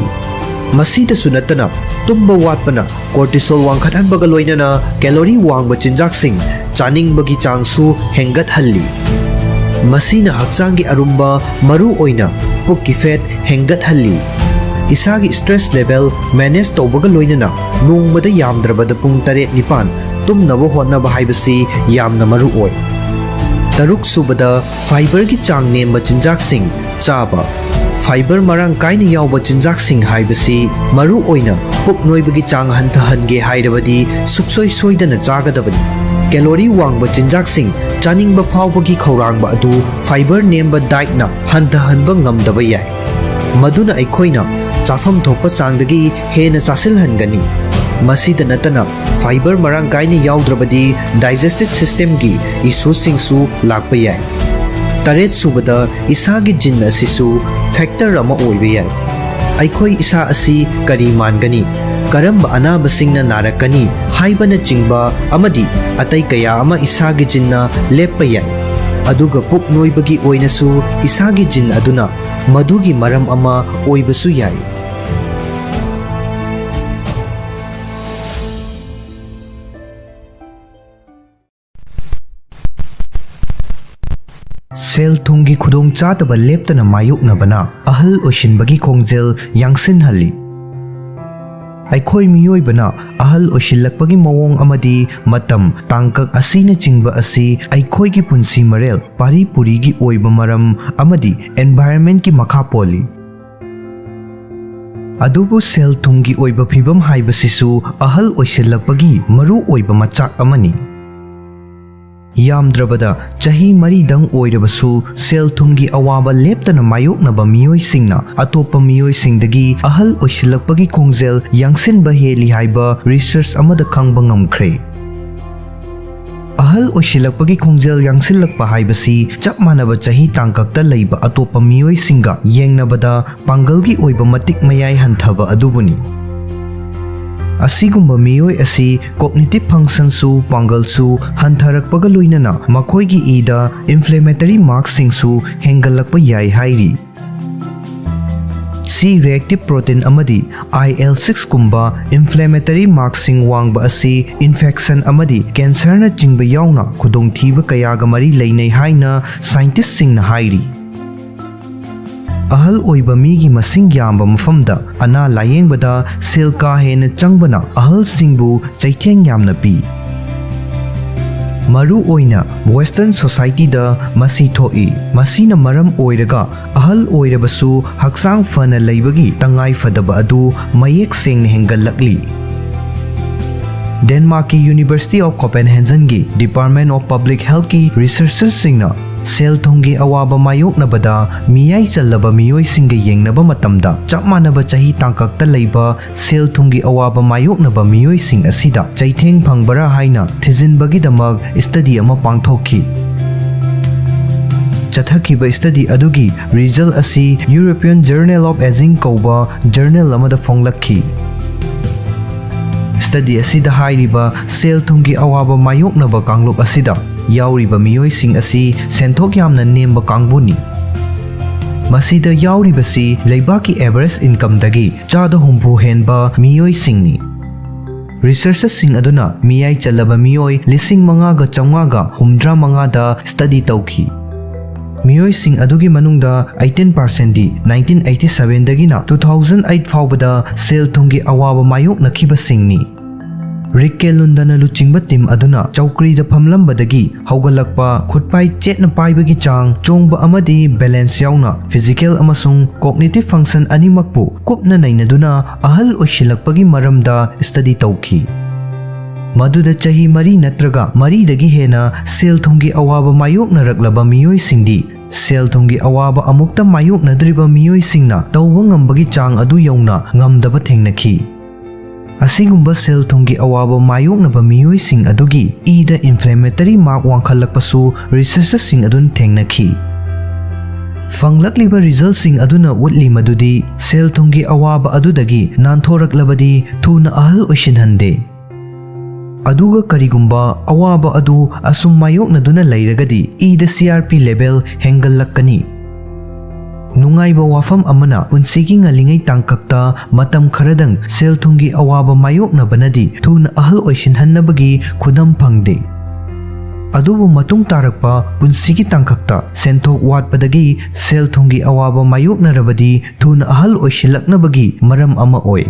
ꯃꯁꯤꯗꯁꯨ ꯅꯠꯇꯅ, ꯇꯨꯝꯕ ꯋꯥꯠꯄꯅ cortisol ꯋꯥꯡꯈꯠꯍꯟꯕꯒ ꯂꯣꯏꯅꯅ calorie ꯋꯥꯡꯕ ꯆꯤꯟꯖꯥꯛꯁꯤꯡ ꯆꯥꯅꯤꯡꯕꯒꯤ ꯆꯥꯡꯁꯨ ꯍꯦꯟꯒꯠꯍꯜꯂꯤ꯫ ꯃꯁꯤꯅ ꯍꯛꯆꯥꯡꯒꯤ ꯑꯔꯨꯝꯕ, ꯃꯔꯨ ꯑꯣꯏꯅ ꯄꯨꯛꯀꯤ fat ꯍꯦꯟꯒꯠꯍꯜꯂꯤ꯫ ꯏꯁꯥꯒꯤ stress level manage ꯇꯧꯕꯒ ꯂꯣꯏꯅꯅ ꯅꯣꯡꯃꯗ ꯌꯥꯝꯗ꯭ꯔꯕꯗ ꯄꯨꯡ ꯇꯔꯦꯠ ꯅꯤꯄꯥꯟ ꯇꯨꯝꯅꯕ ꯍꯣꯠꯅꯕ ꯍꯥꯏꯕꯁꯤ ꯌꯥꯝꯅ ꯃꯔꯨ ꯑꯣꯏ꯫ ꯇꯔꯨꯛ ꯁꯨꯕꯗ, fiberꯒꯤ ꯆꯥꯡ ꯅꯦꯝꯕ ꯆꯤꯟꯖꯥꯛꯁꯤꯡ ꯆꯥꯕ꯫ Fiber ꯃꯔꯥꯡ ꯀꯥꯏꯅ ꯌꯥꯎꯕ ꯆꯤꯟꯖꯥꯛꯁꯤꯡ ꯍꯥꯏꯕꯁꯤ ꯃꯔꯨ ꯑꯣꯏꯅ ꯄꯨꯛ ꯅꯣꯏꯕꯒꯤ ꯆꯥꯡ ꯍꯟꯊꯍꯟꯒꯦ ꯍꯥꯏꯔꯕꯗꯤ ꯁꯨꯛꯁꯣꯏ ꯁꯣꯏꯗꯅ ꯆꯥꯒꯗꯕꯅꯤ꯫ Calorie ꯋꯥꯡꯕ ꯆꯤꯟꯖꯥꯛꯁꯤꯡ ꯆꯥꯅꯤꯡꯕ ꯐꯥꯎꯕꯒꯤ ꯈꯧꯔꯥꯡꯕ ꯑꯗꯨ fiber ꯅꯦꯝꯕ dietꯅ ꯍꯟꯊꯍꯟꯕ ꯉꯝꯗꯕ ꯌꯥꯏ, ꯃꯗꯨꯅ ꯑꯩꯈꯣꯏꯅ ꯆꯥꯐꯝ ꯊꯣꯛꯄ ꯆꯥꯡꯗꯒꯤ ꯍꯦꯟꯅ ꯆꯥꯁꯤꯜꯍꯟꯒꯅꯤ꯫ ꯃꯁꯤꯗ ꯅꯠꯇꯅ, fiber ꯃꯔꯥꯡ ꯀꯥꯏꯅ ꯌꯥꯎꯗ꯭ꯔꯕꯗꯤ digestive systemꯒꯤ issueꯁꯤꯡꯁꯨ ꯂꯥꯛꯄ ꯌꯥꯏ꯫ ꯇꯔꯦꯠ ꯁꯨꯕꯗ, ꯏꯁꯥꯒꯤ gene ꯑꯁꯤꯁꯨ factor ꯑꯃ ꯑꯣꯏꯕ ꯌꯥꯏ꯫ ꯑꯩꯈꯣꯏ ꯏꯁꯥ ꯑꯁꯤ ꯀꯔꯤ ꯃꯥꯟꯒꯅꯤ, ꯀꯔꯝꯕ ꯑꯅꯥꯕꯁꯤꯡꯅ ꯅꯥꯔꯛꯀꯅꯤ ꯍꯥꯏꯕꯅꯆꯤꯡꯕ ꯑꯃꯗꯤ ꯑꯇꯩ ꯀꯌꯥ ꯑꯃ ꯏꯁꯥꯒꯤ geneꯅ ꯂꯦꯞꯄ ꯌꯥꯏ꯫ ꯑꯗꯨꯒ ꯄꯨꯛ ꯅꯣꯏꯕꯒꯤ ꯑꯣꯏꯅꯁꯨ ꯏꯁꯥꯒꯤ gene ꯑꯗꯨꯅ ꯃꯗꯨꯒꯤ ꯃꯔꯝ ꯑꯃ ꯑꯣꯏꯕꯁꯨ ꯌꯥꯏ꯫ ꯁꯦꯜ-ꯊꯨꯝꯒꯤ ꯈꯨꯗꯣꯡꯆꯥꯗꯕ ꯂꯦꯞꯇꯅ ꯃꯥꯌꯣꯛꯅꯕꯅ ꯑꯍꯜ ꯑꯣꯏꯁꯤꯟꯕꯒꯤ ꯈꯣꯡꯖꯦꯜ ꯌꯥꯡꯁꯤꯟꯍꯜꯂꯤ꯫ ꯑꯩꯈꯣꯏ ꯃꯤꯑꯣꯏꯕꯅ ꯑꯍꯜ ꯑꯣꯏꯁꯤꯜꯂꯛꯄꯒꯤ ꯃꯑꯣꯡ ꯑꯃꯗꯤ ꯃꯇꯝ, ꯇꯥꯡꯀꯛ ꯑꯁꯤꯅꯆꯤꯡꯕ ꯑꯁꯤ ꯑꯩꯈꯣꯏꯒꯤ ꯄꯨꯟꯁꯤ ꯃꯔꯦꯜ, ꯄꯥꯔꯤ ꯄꯨꯔꯤꯒꯤ ꯑꯣꯏꯕ ꯃꯔꯝ ꯑꯃꯗꯤ environment ꯀꯤ ꯃꯈꯥ ꯄꯣꯜꯂꯤ꯫ ꯑꯗꯨꯕꯨ ꯁꯦꯜ ꯊꯨꯝꯒꯤ ꯑꯣꯏꯕ ꯐꯤꯚꯝ ꯍꯥꯏꯕꯁꯤꯁꯨ ꯑꯍꯜ ꯑꯣꯏꯁꯤꯜꯂꯛꯄꯒꯤ ꯃꯔꯨ ꯑꯣꯏꯕ ꯃꯆꯥꯛ ꯑꯃꯅꯤ꯫ ꯌꯥꯝꯗ꯭ꯔꯕꯗ ꯆꯍꯤ ꯃꯔꯤꯗꯪ ꯑꯣꯏꯔꯕꯁꯨ ꯁꯦꯜ ꯊꯨꯝꯒꯤ ꯑꯋꯥꯕ ꯂꯦꯞꯇꯅ ꯃꯥꯌꯣꯛꯅꯕ ꯃꯤꯑꯣꯏꯁꯤꯡꯅ ꯑꯇꯣꯞꯄ ꯃꯤꯑꯣꯏꯁꯤꯡꯗꯒꯤ ꯑꯍꯜ ꯑꯣꯏꯁꯤꯜꯂꯛꯄꯒꯤ ꯈꯣꯡꯖꯦꯜ ꯌꯥꯡꯁꯤꯟꯕ ꯍꯦꯜꯂꯤ ꯍꯥꯏꯕ research ꯑꯃꯗ ꯈꯪꯕ ꯉꯝꯈ꯭ꯔꯦ꯫ ꯑꯍꯜ ꯑꯣꯏꯁꯤꯜꯂꯛꯄꯒꯤ ꯈꯣꯡꯖꯦꯜ ꯌꯥꯡꯁꯤꯜꯂꯛꯄ ꯍꯥꯏꯕꯁꯤ ꯆꯞ ꯃꯥꯟꯅꯕ ꯆꯍꯤ ꯇꯥꯡꯀꯛꯇ ꯂꯩꯕ ꯑꯇꯣꯞꯄ ꯃꯤꯑꯣꯏꯁꯤꯡꯒ ꯌꯦꯡꯅꯕꯗ ꯄꯥꯡꯒꯜꯒꯤ ꯑꯣꯏꯕ ꯃꯇꯤꯛ ꯃꯌꯥꯏ ꯍꯟꯊꯕ ꯑꯗꯨꯕꯨꯅꯤ꯫ ꯑꯁꯤꯒꯨꯝꯕ ꯃꯤꯑꯣꯏ ꯑꯁꯤ cognitive function ꯁꯨ, ꯄꯥꯡꯒꯜꯁꯨ ꯍꯟꯊꯔꯛꯄꯒ ꯂꯣꯏꯅꯅ ꯃꯈꯣꯏꯒꯤ ꯏꯗ inflammatory mark ꯁꯤꯡꯁꯨ ꯍꯦꯟꯒꯠꯂꯛꯄ ꯌꯥꯏ ꯍꯥꯏꯔꯤ꯫ C reactive protein ꯑꯃꯗꯤ I L six ꯀꯨꯝꯕ inflammatory mark ꯁꯤꯡ ꯋꯥꯡꯕ ꯑꯁꯤ infection ꯑꯃꯗꯤ cancer ꯅꯆꯤꯡꯕ ꯌꯥꯎꯅ ꯈꯨꯗꯣꯡꯊꯤꯕ ꯀꯌꯥꯒ ꯃꯔꯤ ꯂꯩꯅꯩ ꯍꯥꯏꯅ scientist ꯁꯤꯡꯅ ꯍꯥꯏꯔꯤ꯫ ꯑꯍꯜ ꯑꯣꯏꯕ ꯃꯤꯒꯤ ꯃꯁꯤꯡ ꯌꯥꯝꯕ ꯃꯐꯝꯗ ꯑꯅꯥ ꯂꯥꯌꯦꯡꯕꯗ ꯁꯦꯜ ꯀꯥ ꯍꯦꯟꯅ ꯆꯪꯕꯅ ꯑꯍꯜꯁꯤꯡꯕꯨ ꯆꯩꯊꯦꯡ ꯌꯥꯝꯅ ꯄꯤ꯫ ꯃꯔꯨ ꯑꯣꯏꯅ Western society ꯗ ꯃꯁꯤ ꯊꯣꯛꯏ꯫ ꯃꯁꯤꯅ ꯃꯔꯝ ꯑꯣꯏꯔꯒ ꯑꯍꯜ ꯑꯣꯏꯔꯕꯁꯨ ꯍꯛꯆꯥꯡ ꯐꯅ ꯂꯩꯕꯒꯤ ꯇꯉꯥꯏ ꯐꯗꯕ ꯑꯗꯨ ꯃꯌꯦꯛ ꯁꯦꯡꯅ ꯍꯦꯟꯒꯠꯂꯛꯂꯤ꯫ ꯗꯦꯟꯃꯥꯔꯛꯀꯤ University of Copenhagen ꯒꯤ Department of Public Health ꯀꯤ researchers ꯁꯤꯡꯅ ꯁꯦꯜ ꯊꯨꯝꯒꯤ ꯑꯋꯥꯕ ꯃꯥꯌꯣꯛꯅꯕꯗ ꯃꯤꯌꯥꯏ ꯆꯜꯂꯕ ꯃꯤꯑꯣꯏꯁꯤꯡꯒ ꯌꯦꯡꯅꯕ ꯃꯇꯝꯗ, ꯆꯞ ꯃꯥꯟꯅꯕ ꯆꯍꯤ ꯇꯥꯡꯀꯛꯇ ꯂꯩꯕ ꯁꯦꯜ ꯊꯨꯝꯒꯤ ꯑꯋꯥꯕ ꯃꯥꯌꯣꯛꯅꯕ ꯃꯤꯑꯣꯏꯁꯤꯡ ꯑꯁꯤꯗ ꯆꯩꯊꯦꯡ ꯐꯪꯕꯔꯥ ꯍꯥꯏꯅ ꯊꯤꯖꯤꯟꯕꯒꯤꯗꯃꯛ study ꯑꯃ ꯄꯥꯡꯊꯣꯛꯈꯤ꯫ ꯆꯠꯊꯈꯤꯕ study ꯑꯗꯨꯒꯤ result ꯑꯁꯤ European Journal of Aging ꯀꯧꯕ journal ꯑꯃꯗ ꯐꯣꯡꯂꯛꯈꯤ꯫ Study ꯑꯁꯤꯗ ꯍꯥꯏꯔꯤꯕ ꯁꯦꯜ ꯊꯨꯝꯒꯤ ꯑꯋꯥꯕ ꯃꯥꯌꯣꯛꯅꯕ ꯀꯥꯡꯂꯨꯞ ꯑꯁꯤꯗ ꯌꯥꯎꯔꯤꯕ ꯃꯤꯑꯣꯏꯁꯤꯡ ꯑꯁꯤ ꯁꯦꯟꯊꯣꯛ ꯌꯥꯝꯅ ꯅꯦꯝꯕ ꯀꯥꯡꯕꯨꯅꯤ꯫ ꯃꯁꯤꯗ ꯌꯥꯎꯔꯤꯕꯁꯤ ꯂꯩꯕꯥꯛꯀꯤ average income ꯗꯒꯤ ꯆꯥꯗ ꯍꯨꯝꯐꯨ ꯍꯦꯟꯕ ꯃꯤꯑꯣꯏꯁꯤꯡꯅꯤ꯫ Researchers ꯁꯤꯡ ꯑꯗꯨꯅ ꯃꯤꯌꯥꯏ ꯆꯜꯂꯕ ꯃꯤꯑꯣꯏ ꯂꯤꯁꯤꯡ ꯃꯉꯥꯒ ꯆꯥꯝꯃꯉꯥꯒ ꯍꯨꯝꯗ꯭ꯔꯥ ꯃꯉꯥꯗ study ꯇꯧꯈꯤ꯫ ꯃꯤꯑꯣꯏꯁꯤꯡ ꯑꯗꯨꯒꯤ ꯃꯅꯨꯡꯗ eighteen percent ꯗꯤ nineteen eighty seven ꯗꯒꯤꯅ two thousand eight ꯐꯥꯎꯕꯗ ꯁꯦꯜ ꯊꯨꯝꯒꯤ ꯑꯋꯥꯕ ꯃꯥꯌꯣꯛꯅꯈꯤꯕꯁꯤꯡꯅꯤ꯫ ꯔꯤꯛ ꯀꯦꯂꯨꯟꯗꯅ ꯂꯨꯆꯤꯡꯕ ꯇꯤꯝ ꯑꯗꯨꯅ ꯆꯧꯀ꯭ꯔꯤꯗ ꯐꯝꯂꯝꯕꯗꯒꯤ ꯍꯧꯒꯠꯂꯛꯄ, ꯈꯨꯠꯄꯥꯏ ꯆꯦꯠꯅ ꯄꯥꯏꯕꯒꯤ ꯆꯥꯡ, ꯆꯣꯡꯕ ꯑꯃꯗꯤ ꯕꯦꯂꯦꯟꯁ ꯌꯥꯎꯅ ꯐꯤꯖꯤꯀꯦꯜ ꯑꯃꯁꯨꯡ ꯀꯣꯒꯅꯤꯇꯤꯚ ꯐꯪꯁꯟ ꯑꯅꯤꯃꯛꯄꯨ ꯀꯨꯞꯅ ꯅꯩꯅꯗꯨꯅ ꯑꯍꯜ ꯑꯣꯏꯁꯤꯜꯂꯛꯄꯒꯤ ꯃꯔꯝꯗ ꯁ꯭ꯇꯗꯤ ꯇꯧꯈꯤ꯫ ꯃꯗꯨꯗ ꯆꯍꯤ ꯃꯔꯤ ꯅꯠꯇ꯭ꯔꯒ ꯃꯔꯤꯗꯒꯤ ꯍꯦꯟꯅ ꯁꯦꯜ ꯊꯨꯝꯒꯤ ꯑꯋꯥꯕ ꯃꯥꯌꯣꯛꯅꯔꯛꯂꯕ ꯃꯤꯑꯣꯏꯁꯤꯡꯗꯤ ꯁꯦꯜ ꯊꯨꯝꯒꯤ ꯑꯋꯥꯕ ꯑꯃꯨꯛꯇ ꯃꯥꯌꯣꯛꯅꯗ꯭ꯔꯤꯕ ꯃꯤꯑꯣꯏꯁꯤꯡꯅ ꯇꯧꯕ ꯉꯝꯕꯒꯤ ꯆꯥꯡ ꯑꯗꯨ ꯌꯧꯅ ꯉꯝꯗꯕ ꯊꯦꯡꯅꯈꯤ꯫ ꯑꯁꯤꯒꯨꯝꯕ ꯁꯦꯜ ꯊꯨꯝꯒꯤ ꯑꯋꯥꯕ ꯃꯥꯌꯣꯛꯅꯕ ꯃꯤꯑꯣꯏꯁꯤꯡ ꯑꯗꯨꯒꯤ ꯏꯗ ꯏꯟꯐ꯭ꯂꯦꯃꯦꯇꯔꯤ ꯃꯥꯔꯛ ꯋꯥꯡꯈꯠꯂꯛꯄꯁꯨ ꯔꯤꯁꯔꯆꯔꯁꯤꯡ ꯑꯗꯨꯅ ꯊꯦꯡꯅꯈꯤ꯫ ꯐꯪꯂꯛꯂꯤꯕ ꯔꯤꯖꯜꯁꯤꯡ ꯑꯗꯨꯅ ꯎꯠꯂꯤ ꯃꯗꯨꯗꯤ ꯁꯦꯜ ꯊꯨꯝꯒꯤ ꯑꯋꯥꯕ ꯑꯗꯨꯗꯒꯤ ꯅꯥꯟꯊꯣꯔꯛꯂꯕꯗꯤ ꯊꯨꯅ ꯑꯍꯜ ꯑꯣꯏꯁꯤꯟꯍꯟꯗꯦ꯫ ꯑꯗꯨꯒ ꯀꯔꯤꯒꯨꯝꯕ ꯑꯋꯥꯕ ꯑꯗꯨ ꯑꯁꯨꯝ ꯃꯥꯌꯣꯛꯅꯗꯨꯅ ꯂꯩꯔꯒꯗꯤ ꯏꯗ C R P level ꯍꯦꯟꯒꯠꯂꯛꯀꯅꯤ꯫ ꯅꯨꯡꯉꯥꯏꯕ ꯋꯥꯐꯝ ꯑꯃꯅ, ꯄꯨꯟꯁꯤꯒꯤ ꯉꯜꯂꯤꯉꯩ ꯇꯥꯡꯀꯛꯇ ꯃꯇꯝ ꯈꯔꯗꯪ ꯁꯦꯜ ꯊꯨꯝꯒꯤ ꯑꯋꯥꯕ ꯃꯥꯌꯣꯛꯅꯕꯅꯗꯤ ꯊꯨꯅ ꯑꯍꯜ ꯑꯣꯏꯁꯤꯟꯍꯟꯅꯕꯒꯤ ꯈꯨꯗꯝ ꯐꯪꯗꯦ꯫ ꯑꯗꯨꯕꯨ ꯃꯇꯨꯡ ꯇꯥꯔꯛꯄ ꯄꯨꯟꯁꯤꯒꯤ ꯇꯥꯡꯀꯛꯇ ꯁꯦꯟꯊꯣꯛ ꯋꯥꯠꯄꯗꯒꯤ ꯁꯦꯜ ꯊꯨꯝꯒꯤ ꯑꯋꯥꯕ ꯃꯥꯌꯣꯛꯅꯔꯕꯗꯤ ꯊꯨꯅ ꯑꯍꯜ ꯑꯣꯏꯁꯤꯜꯂꯛꯅꯕꯒꯤ ꯃꯔꯝ ꯑꯃ ꯑꯣꯏ꯫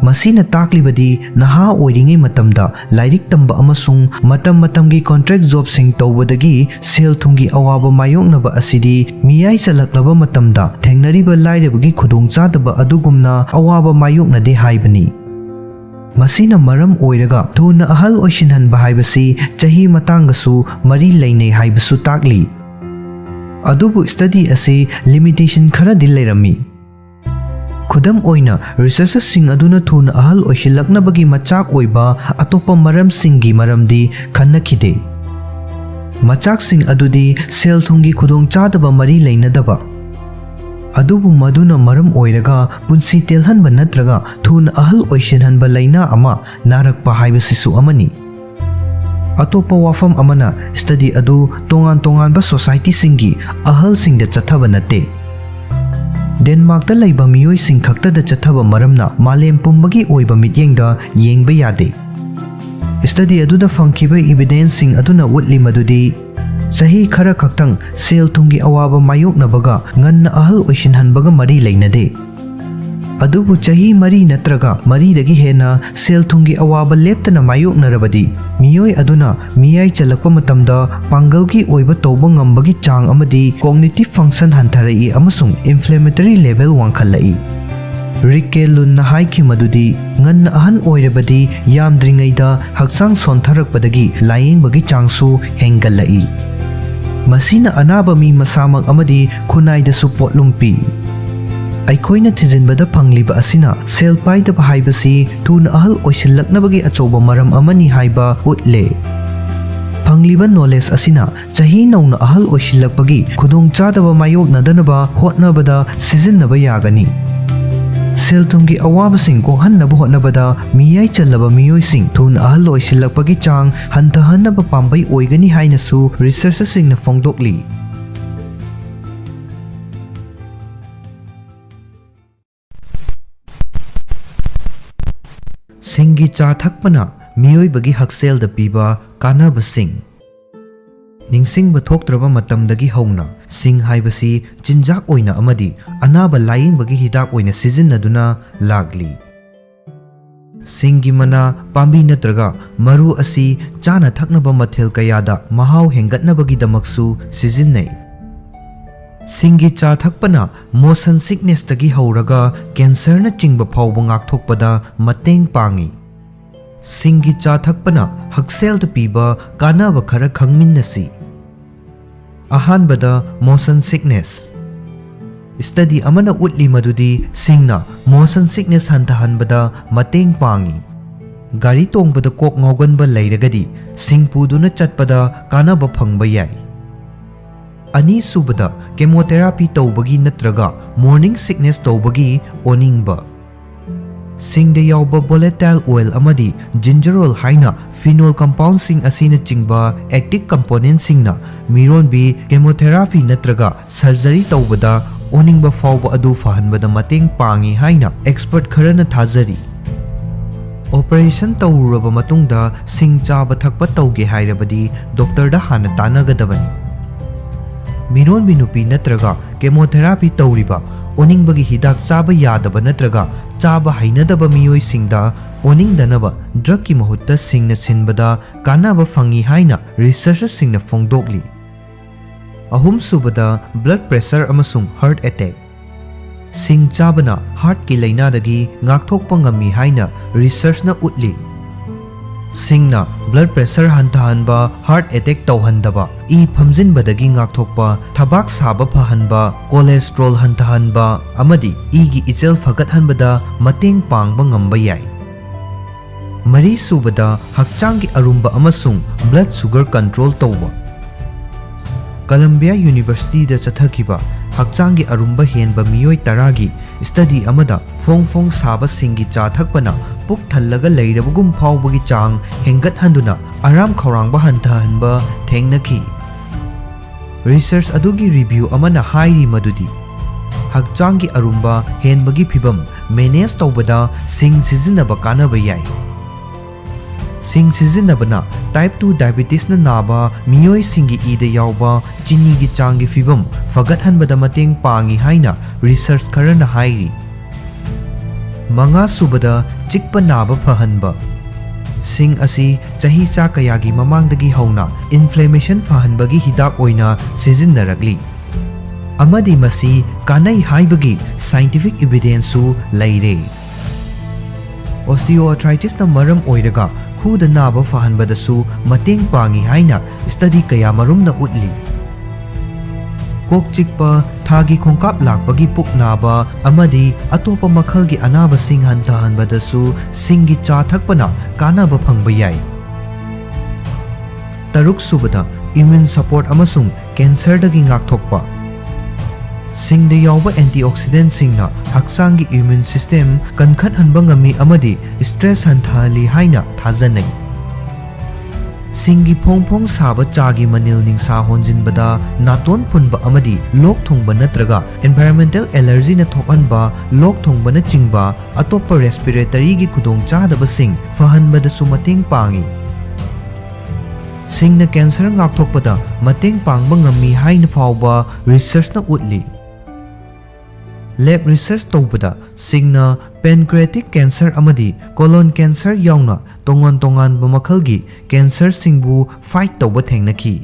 ꯃꯁꯤꯅ ꯇꯥꯛꯂꯤꯕꯗꯤ ꯅꯍꯥ ꯑꯣꯏꯔꯤꯉꯩ ꯃꯇꯝꯗ ꯂꯥꯏꯔꯤꯛ ꯇꯝꯕ ꯑꯃꯁꯨꯡ ꯃꯇꯝ ꯃꯇꯝꯒꯤ ꯀꯣꯟꯇ꯭ꯔꯦꯛ ꯖꯣꯕꯁꯤꯡ ꯇꯧꯕꯗꯒꯤ ꯁꯦꯜ ꯊꯨꯝꯒꯤ ꯑꯋꯥꯕ ꯃꯥꯌꯣꯛꯅꯕ ꯑꯁꯤꯗꯤ ꯃꯤꯌꯥꯏ ꯆꯜꯂꯛꯂꯕ ꯃꯇꯝꯗ ꯊꯦꯡꯅꯔꯤꯕ ꯂꯥꯏꯔꯕꯒꯤ ꯈꯨꯗꯣꯡꯆꯥꯗꯕ ꯑꯗꯨꯒꯨꯝꯅ ꯑꯋꯥꯕ ꯃꯥꯌꯣꯛꯅꯗꯦ ꯍꯥꯏꯕꯅꯤ꯫ ꯃꯁꯤꯅ ꯃꯔꯝ ꯑꯣꯏꯔꯒ ꯊꯨꯅ ꯑꯍꯜ ꯑꯣꯏꯁꯤꯟꯍꯟꯕ ꯍꯥꯏꯕꯁꯤ ꯆꯍꯤ ꯃꯇꯥꯡꯒꯁꯨ ꯃꯔꯤ ꯂꯩꯅꯩ ꯍꯥꯏꯕꯁꯨ ꯇꯥꯛꯂꯤ꯫ ꯑꯗꯨꯕꯨ ꯁ꯭ꯇꯗꯤ ꯑꯁꯤ ꯂꯤꯃꯤꯇꯦꯁꯟ ꯈꯔꯗꯤ ꯂꯩꯔꯝꯃꯤ꯫ ꯈꯨꯗꯝ ꯑꯣꯏꯅ, ꯔꯤꯁꯔꯆꯔꯁꯤꯡ ꯑꯗꯨꯅ ꯊꯨꯅ ꯑꯍꯜ ꯑꯣꯏꯁꯤꯜꯂꯛꯅꯕꯒꯤ ꯃꯆꯥꯛ ꯑꯣꯏꯕ ꯑꯇꯣꯞꯄ ꯃꯔꯝꯁꯤꯡꯒꯤ ꯃꯔꯝꯗꯤ ꯈꯟꯅꯈꯤꯗꯦ꯫ ꯃꯆꯥꯛꯁꯤꯡ ꯑꯗꯨꯗꯤ ꯁꯦꯜ ꯊꯨꯝꯒꯤ ꯈꯨꯗꯣꯡꯆꯥꯗꯕ ꯃꯔꯤ ꯂꯩꯅꯗꯕ, ꯑꯗꯨꯕꯨ ꯃꯗꯨꯅ ꯃꯔꯝ ꯑꯣꯏꯔꯒ ꯄꯨꯟꯁꯤ ꯇꯦꯜꯍꯟꯕ ꯅꯠꯇ꯭ꯔꯒ ꯊꯨꯅ ꯑꯍꯜ ꯑꯣꯏꯁꯤꯟꯍꯟꯕ ꯂꯥꯏꯅꯥ ꯑꯃ ꯅꯥꯔꯛꯄ ꯍꯥꯏꯕꯁꯤꯁꯨ ꯑꯃꯅꯤ꯫ ꯑꯇꯣꯞꯄ ꯋꯥꯐꯝ ꯑꯃꯅ, ꯁ꯭ꯇꯗꯤ ꯑꯗꯨ ꯇꯣꯉꯥꯟ ꯇꯣꯉꯥꯟꯕ ꯁꯣꯁꯥꯏꯇꯤꯁꯤꯡꯒꯤ ꯑꯍꯜꯁꯤꯡꯗ ꯆꯠꯊꯕ ꯅꯠꯇꯦ꯫ ꯗꯦꯟꯃꯥꯔꯛꯇ ꯂꯩꯕ ꯃꯤꯑꯣꯏꯁꯤꯡ ꯈꯛꯇꯗ ꯆꯠꯊꯕ ꯃꯔꯝꯅ ꯃꯥꯂꯦꯝ ꯄꯨꯝꯕꯒꯤ ꯑꯣꯏꯕ ꯃꯤꯠꯌꯦꯡꯗ ꯌꯦꯡꯕ ꯌꯥꯗꯦ꯫ ꯁ꯭ꯇꯗꯤ ꯑꯗꯨꯗ ꯐꯪꯈꯤꯕ ꯏꯕꯤꯗꯦꯟꯁꯁꯤꯡ ꯑꯗꯨꯅ ꯎꯠꯂꯤ ꯃꯗꯨꯗꯤ ꯆꯍꯤ ꯈꯔ ꯈꯛꯇꯪ ꯁꯦꯜ ꯊꯨꯝꯒꯤ ꯑꯋꯥꯕ ꯃꯥꯌꯣꯛꯅꯕꯒ ꯉꯟꯅ ꯑꯍꯜ ꯑꯣꯏꯁꯤꯟꯍꯟꯕꯒ ꯃꯔꯤ ꯂꯩꯅꯗꯦ꯫ ꯑꯗꯨꯕꯨ ꯆꯍꯤ ꯃꯔꯤ ꯅꯠꯇ꯭ꯔꯒ ꯃꯔꯤꯗꯒꯤ ꯍꯦꯟꯅ ꯁꯦꯜ ꯊꯨꯝꯒꯤ ꯑꯋꯥꯕ ꯂꯦꯞꯇꯅ ꯃꯥꯌꯣꯛꯅꯔꯕꯗꯤ, ꯃꯤꯑꯣꯏ ꯑꯗꯨꯅ ꯃꯤꯌꯥꯏ ꯆꯜꯂꯛꯄ ꯃꯇꯝꯗ ꯄꯥꯡꯒꯜꯒꯤ ꯑꯣꯏꯕ ꯇꯧꯕ ꯉꯝꯕꯒꯤ ꯆꯥꯡ ꯑꯃꯗꯤ cognitive function ꯍꯟꯊꯔꯛꯏ ꯑꯃꯁꯨꯡ inflammatory level ꯋꯥꯡꯈꯠꯂꯛꯏ꯫ ꯔꯤꯛ ꯀꯦ ꯂꯨꯟꯅ ꯍꯥꯏꯈꯤ ꯃꯗꯨꯗꯤ, ꯉꯟꯅ ꯑꯍꯟ ꯑꯣꯏꯔꯕꯗꯤ ꯌꯥꯝꯗ꯭ꯔꯤꯉꯩꯗ ꯍꯛꯆꯥꯡ ꯁꯣꯟꯊꯔꯛꯄꯗꯒꯤ ꯂꯥꯌꯦꯡꯕꯒꯤ ꯆꯥꯡꯁꯨ ꯍꯦꯟꯒꯠꯂꯛꯏ꯫ ꯃꯁꯤꯅ ꯑꯅꯥꯕ ꯃꯤ ꯃꯁꯥꯃꯛ ꯑꯃꯗꯤ ꯈꯨꯟꯅꯥꯏꯗꯁꯨ ꯄꯣꯠꯂꯨꯝ ꯄꯤ꯫ ꯑꯩꯈꯣꯏꯅ ꯊꯤꯖꯤꯟꯕꯗ ꯐꯪꯂꯤꯕ ꯑꯁꯤꯅ ꯁꯦꯜ ꯄꯥꯏꯗꯕ ꯍꯥꯏꯕꯁꯤ ꯊꯨꯅ ꯑꯍꯜ ꯑꯣꯏꯁꯤꯜꯂꯛꯅꯕꯒꯤ ꯑꯆꯧꯕ ꯃꯔꯝ ꯑꯃꯅꯤ ꯍꯥꯏꯕ ꯎꯠꯂꯦ꯫ ꯐꯪꯂꯤꯕ knowledge ꯑꯁꯤꯅ ꯆꯍꯤ ꯅꯧꯅ ꯑꯍꯜ ꯑꯣꯏꯁꯤꯜꯂꯛꯄꯒꯤ ꯈꯨꯗꯣꯡꯆꯥꯗꯕ ꯃꯥꯌꯣꯛꯅꯗꯅꯕ ꯍꯣꯠꯅꯕꯗ ꯁꯤꯖꯤꯟꯅꯕ ꯌꯥꯒꯅꯤ꯫ ꯁꯦꯜ ꯊꯨꯝꯒꯤ ꯑꯋꯥꯕꯁꯤꯡ ꯀꯣꯛꯍꯟꯅꯕ ꯍꯣꯠꯅꯕꯗ ꯃꯤꯌꯥꯏ ꯆꯜꯂꯕ ꯃꯤꯑꯣꯏꯁꯤꯡ ꯊꯨꯅ ꯑꯍꯜ ꯑꯣꯏꯁꯤꯜꯂꯛꯄꯒꯤ ꯆꯥꯡ ꯍꯟꯊꯍꯟꯅꯕ ꯄꯥꯝꯕꯩ ꯑꯣꯏꯒꯅꯤ ꯍꯥꯏꯅꯁꯨ researcherꯁꯤꯡꯅ ꯐꯣꯡꯗꯣꯛꯂꯤ꯫ ꯁꯤꯡꯒꯤ ꯆꯥ ꯊꯛꯄꯅ ꯃꯤꯑꯣꯏꯕꯒꯤ ꯍꯛꯁꯦꯜꯗ ꯄꯤꯕ ꯀꯥꯟꯅꯕꯁꯤꯡ꯫ ꯅꯤꯡꯁꯤꯡꯕ ꯊꯣꯛꯇ꯭ꯔꯕ ꯃꯇꯝꯗꯒꯤ ꯍꯧꯅ ꯁꯤꯡ ꯍꯥꯏꯕꯁꯤ ꯆꯤꯟꯖꯥꯛ ꯑꯣꯏꯅ ꯑꯃꯗꯤ ꯑꯅꯥꯕ ꯂꯥꯌꯦꯡꯕꯒꯤ ꯍꯤꯗꯥꯛ ꯑꯣꯏꯅ ꯁꯤꯖꯤꯟꯅꯗꯨꯅ ꯂꯥꯛꯂꯤ꯫ ꯁꯤꯡꯒꯤ ꯃꯅꯥ, ꯄꯥꯝꯕꯤ ꯅꯠꯇ꯭ꯔꯒ ꯃꯔꯨ ꯑꯁꯤ ꯆꯥꯅ ꯊꯛꯅꯕ ꯃꯊꯦꯜ ꯀꯌꯥꯗ ꯃꯍꯥꯎ ꯍꯦꯟꯒꯠꯅꯕꯒꯤꯗꯃꯛꯁꯨ ꯁꯤꯖꯤꯟꯅꯩ꯫ ꯁꯤꯡꯒꯤ ꯆꯥ ꯊꯛꯄꯅ motion sicknessꯇꯒꯤ ꯍꯧꯔꯒ cancerꯅꯆꯤꯡꯕ ꯐꯥꯎꯕ ꯉꯥꯛꯊꯣꯛꯄꯗ ꯃꯇꯦꯡ ꯄꯥꯡꯏ꯫ ꯁꯤꯡꯒꯤ ꯆꯥ ꯊꯛꯄꯅ ꯍꯛꯁꯦꯜꯗ ꯄꯤꯕ ꯀꯥꯟꯅꯕ ꯈꯔ ꯈꯪꯃꯤꯟꯅꯁꯤ꯫ ꯑꯍꯥꯟꯕꯗ, motion sickness꯫ Study ꯑꯃꯅ ꯎꯠꯂꯤ ꯃꯗꯨꯗꯤ ꯁꯤꯡꯅ motion sickness ꯍꯟꯊꯍꯟꯕꯗ ꯃꯇꯦꯡ ꯄꯥꯡꯏ꯫ ꯒꯥꯔꯤ ꯇꯣꯡꯕꯗ ꯀꯣꯛ ꯉꯥꯎꯒꯟꯕ ꯂꯩꯔꯒꯗꯤ ꯁꯤꯡ ꯄꯨꯗꯨꯅ ꯆꯠꯄꯗ ꯀꯥꯟꯅꯕ ꯐꯪꯕ ꯌꯥꯏ꯫ ꯑꯅꯤꯁꯨꯕꯗ, chemotherapy ꯇꯧꯕꯒꯤ ꯅꯠꯇ꯭ꯔꯒ morning sickness ꯇꯧꯕꯒꯤ ꯑꯣꯅꯤꯡꯕ꯫ ꯁꯤꯡꯗ ꯌꯥꯎꯕ volatile oil ꯑꯃꯗꯤ ginger oil ꯍꯥꯏꯅ phenol compoundꯁꯤꯡ ꯑꯁꯤꯅꯆꯤꯡꯕ active componentꯁꯤꯡꯅ ꯃꯤꯔꯣꯟꯕꯤ chemotherapy ꯅꯠꯇ꯭ꯔꯒ surgery ꯇꯧꯕꯗ ꯑꯣꯅꯤꯡꯕ ꯐꯥꯎꯕ ꯑꯗꯨ ꯐꯍꯟꯕꯗ ꯃꯇꯦꯡ ꯄꯥꯡꯏ ꯍꯥꯏꯅ expert ꯈꯔꯅ ꯊꯥꯖꯔꯤ꯫ ꯑꯣꯄꯔꯦꯁꯟ ꯇꯧꯔꯨꯔꯕ ꯃꯇꯨꯡꯗ ꯁꯤꯡ ꯆꯥꯕ ꯊꯛꯄ ꯇꯧꯒꯦ ꯍꯥꯏꯔꯕꯗꯤ ꯗꯣꯛꯇꯔꯗ ꯍꯥꯟꯅ ꯇꯥꯟꯅꯒꯗꯕꯅꯤ꯫ ꯃꯤꯔꯣꯟꯕꯤ ꯅꯨꯄꯤ ꯅꯠꯇ꯭ꯔꯒ ꯀꯦꯃꯣꯊꯦꯔꯥꯄꯤ ꯇꯧꯔꯤꯕ, ꯑꯣꯅꯤꯡꯕꯒꯤ ꯍꯤꯗꯥꯛ ꯆꯥꯕ ꯌꯥꯗꯕ ꯅꯠꯇ꯭ꯔꯒ ꯆꯥꯕ ꯍꯩꯅꯗꯕ ꯃꯤꯑꯣꯏꯁꯤꯡꯗ ꯑꯣꯅꯤꯡꯗꯅꯕ ꯗ꯭ꯔꯒꯀꯤ ꯃꯍꯨꯠꯇ ꯁꯤꯡꯅ ꯁꯤꯟꯕꯗ ꯀꯥꯟꯅꯕ ꯐꯪꯏ ꯍꯥꯏꯅ ꯔꯤꯁꯔꯆꯔꯁꯤꯡꯅ ꯐꯣꯡꯗꯣꯛꯂꯤ꯫ ꯑꯍꯨꯝꯁꯨꯕꯗ, ꯕ꯭ꯂꯗ ꯄ꯭ꯔꯦꯁꯔ ꯑꯃꯁꯨꯡ ꯍꯥꯔꯠ ꯑꯦꯇꯦꯛ꯫ ꯁꯤꯡ ꯆꯥꯕꯅ ꯍꯥꯔꯠꯀꯤ ꯂꯥꯏꯅꯥꯗꯒꯤ ꯉꯥꯛꯊꯣꯛꯄ ꯉꯝꯃꯤ ꯍꯥꯏꯅ ꯔꯤꯁꯔꯆꯅ ꯎꯠꯂꯤ꯫ ꯁꯤꯡꯅ ꯕ꯭ꯂꯗ ꯄ꯭ꯔꯦꯁꯔ ꯍꯟꯊꯍꯟꯕ, ꯍꯥꯔꯠ ꯑꯦꯇꯦꯛ ꯇꯧꯍꯟꯗꯕ, ꯏ ꯐꯝꯖꯤꯟꯕꯗꯒꯤ ꯉꯥꯛꯊꯣꯛꯄ, ꯊꯕꯥꯛ ꯁꯥꯕ ꯐꯍꯟꯕ, ꯀꯣꯂꯦꯁꯇ꯭ꯔꯣꯜ ꯍꯟꯊꯍꯟꯕ ꯑꯃꯗꯤ ꯏꯒꯤ ꯏꯆꯦꯜ ꯐꯒꯠꯍꯟꯕꯗ ꯃꯇꯦꯡ ꯄꯥꯡꯕ ꯉꯝꯕ ꯌꯥꯏ꯫ ꯃꯔꯤꯁꯨꯕꯗ, ꯍꯛꯆꯥꯡꯒꯤ ꯑꯔꯨꯝꯕ ꯑꯃꯁꯨꯡ ꯕ꯭ꯂꯗ ꯁꯨꯒꯔ ꯀꯟꯇ꯭ꯔꯣꯜ ꯇꯧꯕ꯫ ꯀꯂꯝꯕꯤꯌꯥ ꯌꯨꯅꯤꯚꯔꯁꯤꯇꯤꯗ ꯆꯠꯊꯈꯤꯕ ꯍꯛꯆꯥꯡꯒꯤ ꯑꯔꯨꯝꯕ ꯍꯦꯟꯕ ꯃꯤꯑꯣꯏ ꯇꯔꯥꯒꯤ ꯁ꯭ꯇꯗꯤ ꯑꯃꯗ ꯐꯣꯡ ꯐꯣꯡ ꯁꯥꯕ ꯁꯤꯡꯒꯤ ꯆꯥ ꯊꯛꯄꯅ ꯄꯨꯛ ꯊꯜꯂꯒ ꯂꯩꯔꯕꯒꯨꯝ ꯐꯥꯎꯕꯒꯤ ꯆꯥꯡ ꯍꯦꯟꯒꯠꯍꯟꯗꯨꯅ ꯑꯔꯥꯝ ꯈꯧꯔꯥꯡꯕ ꯍꯟꯊꯍꯟꯕ ꯊꯦꯡꯅꯈꯤ꯫ ꯔꯤꯁꯔꯆ ꯑꯗꯨꯒꯤ ꯔꯤꯚꯤꯌꯨ ꯑꯃꯅ ꯍꯥꯏꯔꯤ ꯃꯗꯨꯗꯤ ꯍꯛꯆꯥꯡꯒꯤ ꯑꯔꯨꯝꯕ ꯍꯦꯟꯕꯒꯤ ꯐꯤꯚꯝ ꯃꯦꯅꯦꯖ ꯇꯧꯕꯗ ꯁꯤꯡ ꯁꯤꯖꯤꯟꯅꯕ ꯀꯥꯟꯅꯕ ꯌꯥꯏ꯫ ꯁꯤꯡ ꯁꯤꯖꯤꯟꯅꯕꯅ ꯇꯥꯏꯞ ꯇꯨ ꯗꯥꯏꯕꯤꯇꯤꯁꯅ ꯅꯥꯕ ꯃꯤꯑꯣꯏꯁꯤꯡꯒꯤ ꯏꯗ ꯌꯥꯎꯕ ꯆꯤꯅꯤꯒꯤ ꯆꯥꯡꯒꯤ ꯐꯤꯚꯝ ꯐꯒꯠꯍꯟꯕꯗ ꯃꯇꯦꯡ ꯄꯥꯡꯏ ꯍꯥꯏꯅ ꯔꯤꯁꯔꯆ ꯈꯔꯅ ꯍꯥꯏꯔꯤ꯫ ꯃꯉꯥꯁꯨꯕꯗ, ꯆꯤꯛꯄ ꯅꯥꯕ ꯐꯍꯟꯕ꯫ ꯁꯤꯡ ꯑꯁꯤ ꯆꯍꯤꯆꯥ ꯀꯌꯥꯒꯤ ꯃꯃꯥꯡꯗꯒꯤ ꯍꯧꯅ ꯏꯟꯐ꯭ꯂꯦꯃꯦꯁꯟ ꯐꯍꯟꯕꯒꯤ ꯍꯤꯗꯥꯛ ꯑꯣꯏꯅ ꯁꯤꯖꯤꯟꯅꯔꯛꯂꯤ, ꯑꯃꯗꯤ ꯃꯁꯤ ꯀꯥꯟꯅꯩ ꯍꯥꯏꯕꯒꯤ ꯁꯥꯏꯟꯇꯤꯐꯤꯛ ꯏꯚꯤꯗꯦꯟꯁꯁꯨ ꯂꯩꯔꯦ꯫ ꯑꯣꯁꯇꯤꯑꯣꯑꯥꯔꯊ꯭ꯔꯥꯏꯇꯤꯁꯅ ꯃꯔꯝ ꯑꯣꯏꯔꯒ ꯈꯨꯗ ꯅꯥꯕ ꯐꯍꯟꯕꯗꯁꯨ ꯃꯇꯦꯡ ꯄꯥꯡꯏ ꯍꯥꯏꯅ ꯁ꯭ꯇꯗꯤ ꯀꯌꯥꯃꯔꯨꯝꯅ ꯎꯠꯂꯤ꯫ ꯀꯣꯛ ꯆꯤꯛꯄ, ꯊꯥꯒꯤ ꯈꯣꯡꯀꯥꯞ ꯂꯥꯛꯄꯒꯤ ꯄꯨꯛ ꯅꯥꯕ ꯑꯃꯗꯤ ꯑꯇꯣꯞꯄ ꯃꯈꯜꯒꯤ ꯑꯅꯥꯕꯁꯤꯡ ꯍꯟꯊꯍꯟꯕꯗꯁꯨ ꯁꯤꯡꯒꯤ ꯆꯥ ꯊꯛꯄꯅ ꯀꯥꯟꯅꯕ ꯐꯪꯕ ꯌꯥꯏ꯫ ꯇꯔꯨꯛꯁꯨꯕꯗ, ꯏꯝꯃ꯭ꯌꯨꯟ ꯁꯄꯣꯔꯠ ꯑꯃꯁꯨꯡ ꯀꯦꯟꯁꯔꯗꯒꯤ ꯉꯥꯛꯊꯣꯛꯄ꯫ ꯁꯤꯡꯗ ꯌꯥꯎꯕ ꯑꯦꯟꯇꯤꯑꯣꯛꯁꯤꯗꯦꯟꯠꯁꯤꯡꯅ ꯍꯛꯆꯥꯡꯒꯤ ꯏꯝꯃ꯭ꯌꯨꯟ ꯁꯤꯁꯇꯦꯝ ꯀꯟꯈꯠꯍꯟꯕ ꯉꯝꯃꯤ ꯑꯃꯗꯤ ꯁ꯭ꯇ꯭ꯔꯦꯁ ꯍꯟꯊꯍꯜꯂꯤ ꯍꯥꯏꯅ ꯊꯥꯖꯅꯩ꯫ ꯁꯤꯡꯒꯤ ꯐꯣꯡ ꯐꯣꯡ ꯁꯥꯕ ꯆꯥꯒꯤ ꯃꯅꯤꯜ ꯅꯤꯡꯁꯥ ꯍꯣꯟꯖꯤꯟꯕꯗ ꯅꯥꯇꯣꯟ ꯐꯨꯟꯕ ꯑꯃꯗꯤ ꯂꯣꯛ ꯊꯨꯡꯕ ꯅꯠꯇ꯭ꯔꯒ environmental allergyꯅ ꯊꯣꯛꯍꯟꯕ ꯂꯣꯛ ꯊꯨꯡꯕꯅꯆꯤꯡꯕ ꯑꯇꯣꯞꯄ respiratoryꯒꯤ ꯈꯨꯗꯣꯡꯆꯥꯗꯕꯁꯤꯡ ꯐꯍꯟꯕꯗꯁꯨ ꯃꯇꯦꯡ ꯄꯥꯡꯏ꯫ ꯁꯤꯡꯅ cancer ꯉꯥꯛꯊꯣꯛꯄꯗ ꯃꯇꯦꯡ ꯄꯥꯡꯕ ꯉꯝꯃꯤ ꯍꯥꯏꯅ ꯐꯥꯎꯕ researchꯅ ꯎꯠꯂꯤ꯫ Lab research ꯇꯧꯕꯗ ꯁꯤꯡꯅ pancreatic cancer ꯑꯃꯗꯤ colon cancer ꯌꯥꯎꯅ ꯇꯣꯉꯥꯟ ꯇꯣꯉꯥꯟꯕ ꯃꯈꯜꯒꯤ cancerꯁꯤꯡꯕꯨ fight ꯇꯧꯕ ꯊꯦꯡꯅꯈꯤ꯫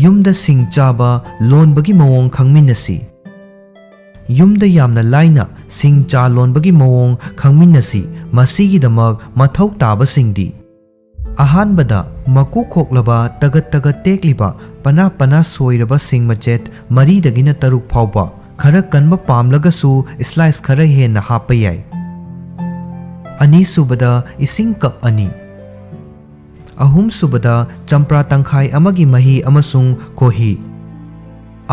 ꯌꯨꯝꯗ ꯁꯤꯡ ꯆꯥꯕ ꯂꯣꯟꯕꯒꯤ ꯃꯑꯣꯡ ꯈꯪꯃꯤꯟꯅꯁꯤ꯫ ꯌꯨꯝꯗ ꯌꯥꯝꯅ ꯂꯥꯏꯅ ꯁꯤꯡ ꯆꯥ ꯂꯣꯟꯕꯒꯤ ꯃꯑꯣꯡ ꯈꯪꯃꯤꯟꯅꯁꯤ꯫ ꯃꯁꯤꯒꯤꯗꯃꯛ ꯃꯊꯧ ꯇꯥꯕꯁꯤꯡꯗꯤ: ꯑꯍꯥꯟꯕꯗ, ꯃꯀꯨ ꯈꯣꯛꯂꯕ, ꯇꯒꯠ ꯇꯒꯠ ꯇꯦꯛꯂꯤꯕ, ꯄꯅꯥ ꯄꯅꯥ ꯁꯣꯏꯔꯕ ꯁꯤꯡ ꯃꯆꯦꯠ ꯃꯔꯤꯗꯒꯤꯅ ꯇꯔꯨꯛ ꯐꯥꯎꯕ, ꯈꯔ ꯀꯟꯕ ꯄꯥꯝꯂꯒꯁꯨ slice ꯈꯔ ꯍꯦꯟꯅ ꯍꯥꯞꯄ ꯌꯥꯏ꯫ ꯑꯅꯤꯁꯨꯕꯗ, ꯏꯁꯤꯡ cup ꯑꯅꯤ꯫ ꯑꯍꯨꯝꯁꯨꯕꯗ, ꯆꯝꯄ꯭ꯔꯥ ꯇꯪꯈꯥꯏ ꯑꯃꯒꯤ ꯃꯍꯤ ꯑꯃꯁꯨꯡ ꯈꯣꯍꯤ꯫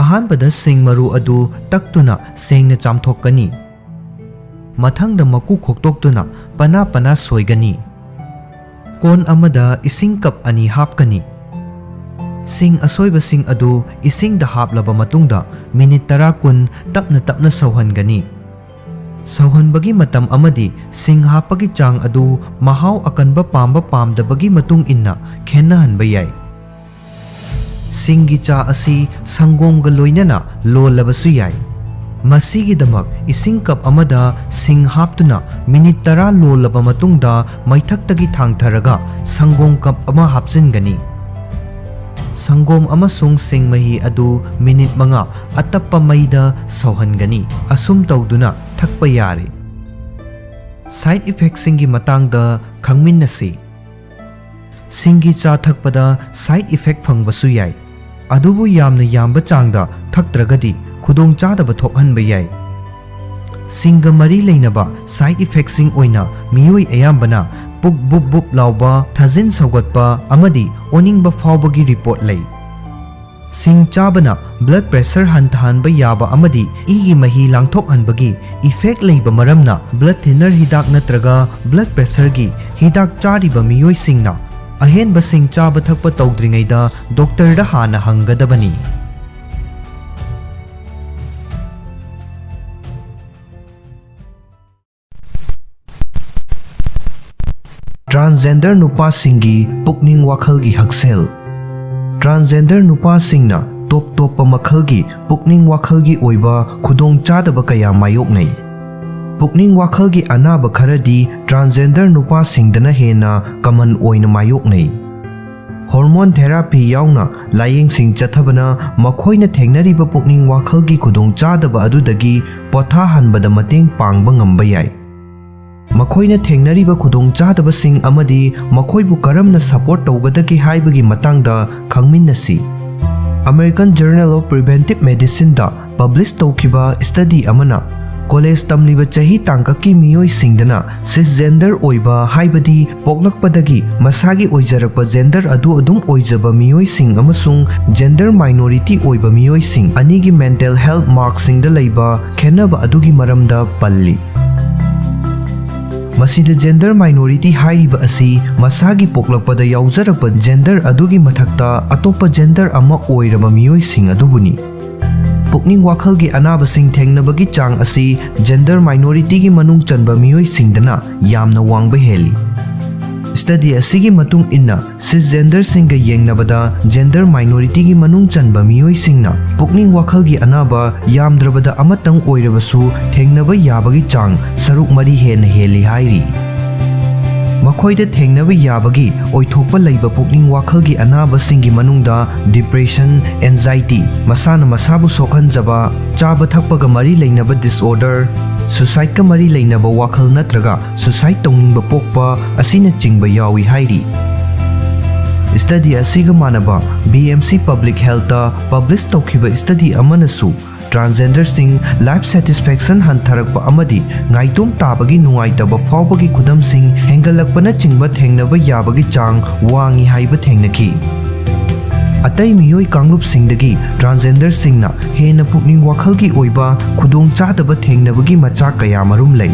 ꯑꯍꯥꯟꯕꯗ ꯁꯤꯡ ꯃꯔꯨ ꯑꯗꯨ ꯇꯛꯇꯨꯅ ꯁꯦꯡꯅ ꯆꯥꯝꯊꯣꯛꯀꯅꯤ꯫ ꯃꯊꯪꯗ ꯃꯀꯨ ꯈꯣꯛꯇꯣꯛꯇꯨꯅ ꯄꯅꯥ ꯄꯅꯥ ꯁꯣꯏꯒꯅꯤ꯫ ꯀꯣꯟ ꯑꯃꯗ ꯏꯁꯤꯡ cup ꯑꯅꯤ ꯍꯥꯞꯀꯅꯤ꯫ ꯁꯤꯡ ꯑꯁꯣꯏꯕꯁꯤꯡ ꯑꯗꯨ ꯏꯁꯤꯡꯗ ꯍꯥꯞꯂꯕ ꯃꯇꯨꯡꯗ minute ꯇꯔꯥ ꯀꯨꯟ ꯇꯞꯅ ꯇꯞꯅ ꯁꯧꯍꯟꯒꯅꯤ꯫ ꯁꯧꯍꯟꯕꯒꯤ ꯃꯇꯝ ꯑꯃꯗꯤ ꯁꯤꯡ ꯍꯥꯞꯄꯒꯤ ꯆꯥꯡ ꯑꯗꯨ ꯃꯍꯥꯎ ꯑꯀꯟꯕ ꯄꯥꯝꯕ ꯄꯥꯝꯗꯕꯒꯤ ꯃꯇꯨꯡ ꯏꯟꯅ ꯈꯦꯠꯅꯍꯟꯕ ꯌꯥꯏ꯫ ꯁꯤꯡꯒꯤ ꯆꯥ ꯑꯁꯤ ꯁꯪꯒꯣꯝꯒ ꯂꯣꯏꯅꯅ ꯂꯣꯜꯂꯕꯁꯨ ꯌꯥꯏ꯫ ꯃꯁꯤꯒꯤꯗꯃꯛ ꯏꯁꯤꯡ cup ꯑꯃꯗ ꯁꯤꯡ ꯍꯥꯞꯇꯨꯅ minute ꯇꯔꯥ ꯂꯣꯜꯂꯕ ꯃꯇꯨꯡꯗ ꯃꯩꯊꯛꯇꯒꯤ ꯊꯥꯡꯊꯔꯒ ꯁꯪꯒꯣꯝ cup ꯑꯃ ꯍꯥꯞꯆꯤꯟꯒꯅꯤ꯫ ꯁꯪꯒꯣꯝ ꯑꯃꯁꯨꯡ ꯁꯤꯡ ꯃꯍꯤ ꯑꯗꯨ minute ꯃꯉꯥ ꯑꯇꯞꯄ ꯃꯩꯗ ꯁꯧꯍꯟꯒꯅꯤ꯫ ꯑꯁꯨꯝ ꯇꯧꯗꯨꯅ ꯊꯛꯄ ꯌꯥꯔꯦ꯫ Side effectꯁꯤꯡꯒꯤ ꯃꯇꯥꯡꯗ ꯈꯪꯃꯤꯟꯅꯁꯤ꯫ ꯁꯤꯡꯒꯤ ꯆꯥ ꯊꯛꯄꯗ side effect ꯐꯪꯕꯁꯨ ꯌꯥꯏ, ꯑꯗꯨꯕꯨ ꯌꯥꯝꯅ ꯌꯥꯝꯕ ꯆꯥꯡꯗ ꯊꯛꯇ꯭ꯔꯒꯗꯤ ꯈꯨꯗꯣꯡꯆꯥꯗꯕ ꯊꯣꯛꯍꯟꯕ ꯌꯥꯏ꯫ ꯁꯤꯡꯒ ꯃꯔꯤ ꯂꯩꯅꯕ side effectꯁꯤꯡ ꯑꯣꯏꯅ ꯃꯤꯑꯣꯏ ꯑꯌꯥꯝꯕꯅ ꯄꯨꯛ ꯕꯨꯞ ꯕꯨꯞ ꯂꯥꯎꯕ, ꯊꯥꯖꯤꯟ ꯁꯧꯒꯠꯄ ꯑꯃꯗꯤ ꯑꯣꯅꯤꯡꯕ ꯐꯥꯎꯕꯒꯤ report ꯂꯩ꯫ ꯁꯤꯡ ꯆꯥꯕꯅ blood pressure ꯍꯟꯊꯍꯟꯕ ꯌꯥꯕ ꯑꯃꯗꯤ ꯏꯒꯤ ꯃꯍꯤ ꯂꯥꯡꯊꯣꯛꯍꯟꯕꯒꯤ effect ꯂꯩꯕ ꯃꯔꯝꯅ blood thinner ꯍꯤꯗꯥꯛ ꯅꯠꯇ꯭ꯔꯒ blood pressureꯒꯤ ꯍꯤꯗꯥꯛ ꯆꯥꯔꯤꯕ ꯃꯤꯑꯣꯏꯁꯤꯡꯅ ꯑꯍꯦꯟꯕꯁꯤꯡ ꯆꯥꯕ ꯊꯛꯄ ꯇꯧꯗ꯭ꯔꯤꯉꯩꯗ ꯗꯣꯛꯇꯔꯗ ꯍꯥꯟꯅ ꯍꯪꯒꯗꯕꯅꯤ꯫ ꯇ꯭ꯔꯥꯟꯁꯖꯦꯟꯗꯔ ꯅꯨꯄꯥꯁꯤꯡꯒꯤ ꯄꯨꯛꯅꯤꯡ ꯋꯥꯈꯜꯒꯤ ꯍꯛꯁꯦꯜ꯫ ꯇ꯭ꯔꯥꯟꯁꯖꯦꯟꯗꯔ ꯅꯨꯄꯥꯁꯤꯡꯅ ꯇꯣꯞ ꯇꯣꯞꯄ ꯃꯈꯜꯒꯤ ꯄꯨꯛꯅꯤꯡ ꯋꯥꯈꯜꯒꯤ ꯑꯣꯏꯕ ꯈꯨꯗꯣꯡꯆꯥꯗꯕ ꯀꯌꯥ ꯃꯥꯌꯣꯛꯅꯩ꯫ ꯄꯨꯛꯅꯤꯡ ꯋꯥꯈꯜꯒꯤ ꯑꯅꯥꯕ ꯈꯔꯗꯤ ꯇ꯭ꯔꯥꯟꯁꯖꯦꯟꯗꯔ ꯅꯨꯄꯥꯁꯤꯡꯗꯅ ꯍꯦꯟꯅ ꯀꯃꯟ ꯑꯣꯏꯅ ꯃꯥꯌꯣꯛꯅꯩ꯫ ꯍꯣꯔꯃꯣꯟ ꯊꯦꯔꯥꯄꯤ ꯌꯥꯎꯅ ꯂꯥꯌꯦꯡꯁꯤꯡ ꯆꯠꯊꯕꯅ ꯃꯈꯣꯏꯅ ꯊꯦꯡꯅꯔꯤꯕ ꯄꯨꯛꯅꯤꯡ ꯋꯥꯈꯜꯒꯤ ꯈꯨꯗꯣꯡꯆꯥꯗꯕ ꯑꯗꯨꯗꯒꯤ ꯄꯣꯊꯥꯍꯟꯕꯗ ꯃꯇꯦꯡ ꯄꯥꯡꯕ ꯉꯝꯕ ꯌꯥꯏ꯫ ꯃꯈꯣꯏꯅ ꯊꯦꯡꯅꯔꯤꯕ ꯈꯨꯗꯣꯡꯆꯥꯗꯕꯁꯤꯡ ꯑꯃꯗꯤ ꯃꯈꯣꯏꯕꯨ ꯀꯔꯝꯅ ꯁꯄꯣꯔꯠ ꯇꯧꯒꯗꯒꯦ ꯍꯥꯏꯕꯒꯤ ꯃꯇꯥꯡꯗ ꯈꯪꯃꯤꯟꯅꯁꯤ꯫ American Journal of Preventive Medicineꯗ ꯄꯕ꯭ꯂꯤꯁ ꯇꯧꯈꯤꯕ ꯁ꯭ꯇꯗꯤ ꯑꯃꯅ ꯀꯣꯂꯦꯖ ꯇꯝꯂꯤꯕ ꯆꯍꯤ ꯇꯥꯡꯀꯛꯀꯤ ꯃꯤꯑꯣꯏꯁꯤꯡꯗꯅ ꯁꯤꯁꯖꯦꯟꯗꯔ ꯑꯣꯏꯕ, ꯍꯥꯏꯕꯗꯤ ꯄꯣꯛꯂꯛꯄꯗꯒꯤ ꯃꯁꯥꯒꯤ ꯑꯣꯏꯖꯔꯛꯄ ꯖꯦꯟꯗꯔ ꯑꯗꯨ ꯑꯗꯨꯝ ꯑꯣꯏꯖꯕ ꯃꯤꯑꯣꯏꯁꯤꯡ ꯑꯃꯁꯨꯡ ꯖꯦꯟꯗꯔ ꯃꯥꯏꯅꯣꯔꯤꯇꯤ ꯑꯣꯏꯕ ꯃꯤꯑꯣꯏꯁꯤꯡ ꯑꯅꯤꯒꯤ ꯃꯦꯟꯇꯦꯜ ꯍꯦꯜꯊ ꯃꯥꯔꯛꯁꯤꯡꯗ ꯂꯩꯕ ꯈꯦꯠꯅꯕ ꯑꯗꯨꯒꯤ ꯃꯔꯝꯗ ꯄꯜꯂꯤ꯫ ꯃꯁꯤꯗ ꯖꯦꯟꯗꯔ ꯃꯥꯏꯅꯣꯔꯤꯇꯤ ꯍꯥꯏꯔꯤꯕ ꯑꯁꯤ ꯃꯁꯥꯒꯤ ꯄꯣꯛꯂꯛꯄꯗ ꯌꯥꯎꯖꯔꯛꯄ ꯖꯦꯟꯗꯔ ꯑꯗꯨꯒꯤ ꯃꯊꯛꯇ ꯑꯇꯣꯞꯄ ꯖꯦꯟꯗꯔ ꯑꯃ ꯑꯣꯏꯔꯕ ꯃꯤꯑꯣꯏꯁꯤꯡ ꯑꯗꯨꯕꯨꯅꯤ꯫ ꯄꯨꯛꯅꯤꯡ ꯋꯥꯈꯜꯒꯤ ꯑꯅꯥꯕꯁꯤꯡ ꯊꯦꯡꯅꯕꯒꯤ ꯆꯥꯡ ꯑꯁꯤ ꯖꯦꯟꯗꯔ ꯃꯥꯏꯅꯣꯔꯤꯇꯤꯒꯤ ꯃꯅꯨꯡ ꯆꯟꯕ ꯃꯤꯑꯣꯏꯁꯤꯡꯗꯅ ꯌꯥꯝꯅ ꯋꯥꯡꯕ ꯍꯦꯜꯂꯤ꯫ ꯁ꯭ꯇꯗꯤ ꯑꯁꯤꯒꯤ ꯃꯇꯨꯡ ꯏꯟꯅ, ꯁꯤꯁꯖꯦꯟꯗꯔꯁꯤꯡꯒ ꯌꯦꯡꯅꯕꯗ ꯖꯦꯟꯗꯔ ꯃꯥꯏꯅꯣꯔꯤꯇꯤꯒꯤ ꯃꯅꯨꯡ ꯆꯟꯕ ꯃꯤꯑꯣꯏꯁꯤꯡꯅ ꯄꯨꯛꯅꯤꯡ ꯋꯥꯈꯜꯒꯤ ꯑꯅꯥꯕ ꯌꯥꯝꯗ꯭ꯔꯕꯗ ꯑꯃꯇꯪ ꯑꯣꯏꯔꯕꯁꯨ ꯊꯦꯡꯅꯕ ꯌꯥꯕꯒꯤ ꯆꯥꯡ ꯁꯔꯨꯛ ꯃꯔꯤ ꯍꯦꯟꯅ ꯍꯦꯜꯂꯤ ꯍꯥꯏꯔꯤ꯫ ꯃꯈꯣꯏꯗ ꯊꯦꯡꯅꯕ ꯌꯥꯕꯒꯤ ꯑꯣꯏꯊꯣꯛꯄ ꯂꯩꯕ ꯄꯨꯛꯅꯤꯡ ꯋꯥꯈꯜꯒꯤ ꯑꯅꯥꯕꯁꯤꯡꯒꯤ ꯃꯅꯨꯡꯗ ꯗꯤꯄ꯭ꯔꯦꯁꯟ, ꯑꯦꯟꯖꯥꯏꯇꯤ, ꯃꯁꯥꯅ ꯃꯁꯥꯕꯨ ꯁꯣꯛꯍꯟꯖꯕ, ꯆꯥꯕ ꯊꯛꯄꯒ ꯃꯔꯤ ꯂꯩꯅꯕ ꯗꯤꯁꯑꯣꯔꯗꯔ, ꯁꯨꯁꯥꯏꯗꯀ ꯃꯔꯤ ꯂꯩꯅꯕ ꯋꯥꯈꯜ ꯅꯠꯇ꯭ꯔꯒ ꯁꯨꯁꯥꯏꯗ ꯇꯧꯅꯤꯡꯕ ꯄꯣꯛꯄ ꯑꯁꯤꯅꯆꯤꯡꯕ ꯌꯥꯎꯏ ꯍꯥꯏꯔꯤ꯫ ꯁ꯭ꯇꯗꯤ ꯑꯁꯤꯒ ꯃꯥꯟꯅꯕ ꯕꯤ ꯑꯦꯝ ꯁꯤ ꯄꯕ꯭ꯂꯤꯛ ꯍꯦꯜꯊꯇ ꯄꯕ꯭ꯂꯤꯁ ꯇꯧꯈꯤꯕ ꯁ꯭ꯇꯗꯤ ꯑꯃꯅꯁꯨ ꯇ꯭ꯔꯥꯟꯁꯖꯦꯟꯗꯔꯁꯤꯡ ꯂꯥꯏꯐ ꯁꯦꯇꯤꯁꯐꯦꯛꯁꯟ ꯍꯟꯊꯔꯛꯄ ꯑꯃꯗꯤ ꯉꯥꯏꯇꯣꯝ ꯇꯥꯕꯒꯤ ꯅꯨꯡꯉꯥꯏꯇꯕ ꯐꯥꯎꯕꯒꯤ ꯈꯨꯗꯝꯁꯤꯡ ꯍꯦꯟꯒꯠꯂꯛꯄꯅꯆꯤꯡꯕ ꯊꯦꯡꯅꯕ ꯌꯥꯕꯒꯤ ꯆꯥꯡ ꯋꯥꯡꯏ ꯍꯥꯏꯕ ꯊꯦꯡꯅꯈꯤ꯫ ꯑꯇꯩ ꯃꯤꯑꯣꯏ ꯀꯥꯡꯂꯨꯞꯁꯤꯡꯗꯒꯤ ꯇ꯭ꯔꯥꯟꯁꯖꯦꯟꯗꯔꯁꯤꯡꯅ ꯍꯦꯟꯅ ꯄꯨꯛꯅꯤꯡ ꯋꯥꯈꯜꯒꯤ ꯑꯣꯏꯕ ꯈꯨꯗꯣꯡꯆꯥꯗꯕ ꯊꯦꯡꯅꯕꯒꯤ ꯃꯆꯥꯛ ꯀꯌꯥꯃꯔꯨꯝ ꯂꯩ꯫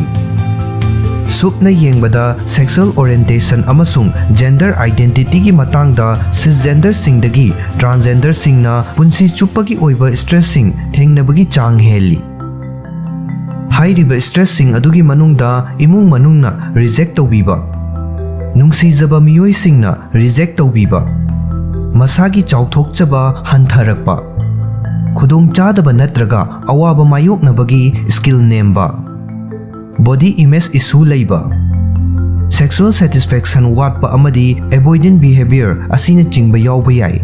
ꯁꯨꯞꯅ ꯌꯦꯡꯕꯗ, sexual orientation ꯑꯃꯁꯨꯡ gender identityꯒꯤ ꯃꯇꯥꯡꯗ cisgenderꯁꯤꯡꯗꯒꯤ transgenderꯁꯤꯡꯅ ꯄꯨꯟꯁꯤ ꯆꯨꯞꯄꯒꯤ ꯑꯣꯏꯕ stressꯁꯤꯡ ꯊꯦꯡꯅꯕꯒꯤ ꯆꯥꯡ ꯍꯦꯜꯂꯤ꯫ ꯍꯥꯏꯔꯤꯕ stressꯁꯤꯡ ꯑꯗꯨꯒꯤ ꯃꯅꯨꯡꯗ ꯏꯃꯨꯡ ꯃꯅꯨꯡꯅ reject ꯇꯧꯕꯤꯕ, ꯅꯨꯡꯁꯤꯖꯕ ꯃꯤꯑꯣꯏꯁꯤꯡꯅ reject ꯇꯧꯕꯤꯕ, ꯃꯁꯥꯒꯤ ꯆꯥꯎꯊꯣꯛꯆꯕ ꯍꯟꯊꯔꯛꯄ, ꯈꯨꯗꯣꯡꯆꯥꯗꯕ ꯅꯠꯇ꯭ꯔꯒ ꯑꯋꯥꯕ ꯃꯥꯌꯣꯛꯅꯕꯒꯤ skill ꯅꯦꯝꯕ, body image issue ꯂꯩꯕ, sexual satisfaction ꯋꯥꯠꯄ ꯑꯃꯗꯤ avoidant behavior ꯑꯁꯤꯅꯆꯤꯡꯕ ꯌꯥꯎꯕ ꯌꯥꯏ꯫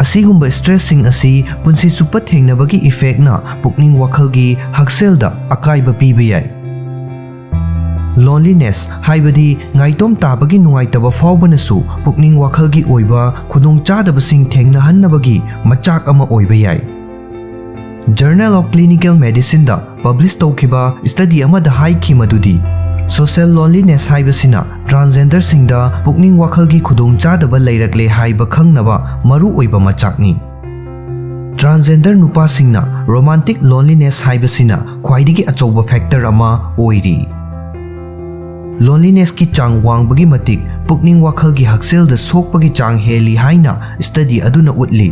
ꯑꯁꯤꯒꯨꯝꯕ stressꯁꯤꯡ ꯑꯁꯤ ꯄꯨꯟꯁꯤ ꯆꯨꯞꯄ ꯊꯦꯡꯅꯕꯒꯤ effectꯅ ꯄꯨꯛꯅꯤꯡ ꯋꯥꯈꯜꯒꯤ ꯍꯛꯁꯦꯜꯗ ꯑꯀꯥꯏꯕ ꯄꯤꯕ ꯌꯥꯏ꯫ Loneliness ꯍꯥꯏꯕꯗꯤ ꯉꯥꯏꯇꯣꯝ ꯇꯥꯕꯒꯤ ꯅꯨꯡꯉꯥꯏꯇꯕ ꯐꯥꯎꯕꯅꯁꯨ ꯄꯨꯛꯅꯤꯡ ꯋꯥꯈꯜꯒꯤ ꯑꯣꯏꯕ ꯈꯨꯗꯣꯡꯆꯥꯗꯕꯁꯤꯡ ꯊꯦꯡꯅꯍꯟꯅꯕꯒꯤ ꯃꯆꯥꯛ ꯑꯃ ꯑꯣꯏꯕ ꯌꯥꯏ꯫ Journal of Clinical Medicineꯗ publish ꯇꯧꯈꯤꯕ study ꯑꯃꯗ ꯍꯥꯏꯈꯤ ꯃꯗꯨꯗꯤ, social loneliness ꯍꯥꯏꯕꯁꯤꯅ transgenderꯁꯤꯡꯗ ꯄꯨꯛꯅꯤꯡ ꯋꯥꯈꯜꯒꯤ ꯈꯨꯗꯣꯡꯆꯥꯗꯕ ꯂꯩꯔꯛꯂꯦ ꯍꯥꯏꯕ ꯈꯪꯅꯕ ꯃꯔꯨꯑꯣꯏꯕ ꯃꯆꯥꯛꯅꯤ꯫ Transgender ꯅꯨꯄꯥꯁꯤꯡꯅ romantic loneliness ꯍꯥꯏꯕꯁꯤꯅ ꯈ꯭ꯋꯥꯏꯗꯒꯤ ꯑꯆꯧꯕ factor ꯑꯃ ꯑꯣꯏꯔꯤ꯫ Lonelinessꯀꯤ ꯆꯥꯡ ꯋꯥꯡꯕꯒꯤ ꯃꯇꯤꯛ ꯄꯨꯛꯅꯤꯡ ꯋꯥꯈꯜꯒꯤ ꯍꯛꯁꯦꯜꯗ ꯁꯣꯛꯄꯒꯤ ꯆꯥꯡ ꯍꯦꯜꯂꯤ ꯍꯥꯏꯅ study ꯑꯗꯨꯅ ꯎꯠꯂꯤ꯫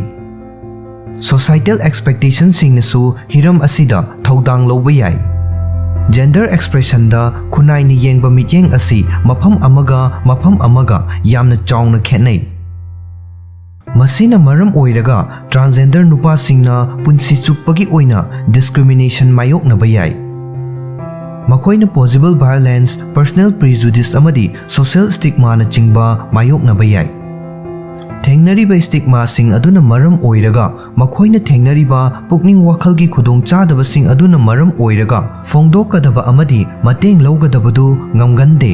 Societal expectationꯁꯤꯡꯅꯁꯨ ꯍꯤꯔꯝ ꯑꯁꯤꯗ ꯊꯧꯗꯥꯡ ꯂꯧꯕ ꯌꯥꯏ꯫ Gender expressionꯗ ꯈꯨꯟꯅꯥꯏꯅ ꯌꯦꯡꯕ ꯃꯤꯠꯌꯦꯡ ꯑꯁꯤ ꯃꯐꯝ ꯑꯃꯒ ꯃꯐꯝ ꯑꯃꯒ ꯌꯥꯝꯅ ꯆꯥꯎꯅ ꯈꯦꯠꯅꯩ꯫ ꯃꯁꯤꯅ ꯃꯔꯝ ꯑꯣꯏꯔꯒ transgender ꯅꯨꯄꯥꯁꯤꯡꯅ ꯄꯨꯟꯁꯤ ꯆꯨꯞꯄꯒꯤ ꯑꯣꯏꯅ discrimination ꯃꯥꯌꯣꯛꯅꯕ ꯌꯥꯏ꯫ ꯃꯈꯣꯏꯅ possible violence, personal prejudice ꯑꯃꯗꯤ social stigmaꯅꯆꯤꯡꯕ ꯃꯥꯌꯣꯛꯅꯕ ꯌꯥꯏ꯫ ꯊꯦꯡꯅꯔꯤꯕ stigmaꯁꯤꯡ ꯑꯗꯨꯅ ꯃꯔꯝ ꯑꯣꯏꯔꯒ ꯃꯈꯣꯏꯅ ꯊꯦꯡꯅꯔꯤꯕ ꯄꯨꯛꯅꯤꯡ ꯋꯥꯈꯜꯒꯤ ꯈꯨꯗꯣꯡꯆꯥꯗꯕꯁꯤꯡ ꯑꯗꯨꯅ ꯃꯔꯝ ꯑꯣꯏꯔꯒ ꯐꯣꯡꯗꯣꯛꯀꯗꯕ ꯑꯃꯗꯤ ꯃꯇꯦꯡ ꯂꯧꯒꯗꯕꯗꯨ ꯉꯝꯒꯟꯗꯦ꯫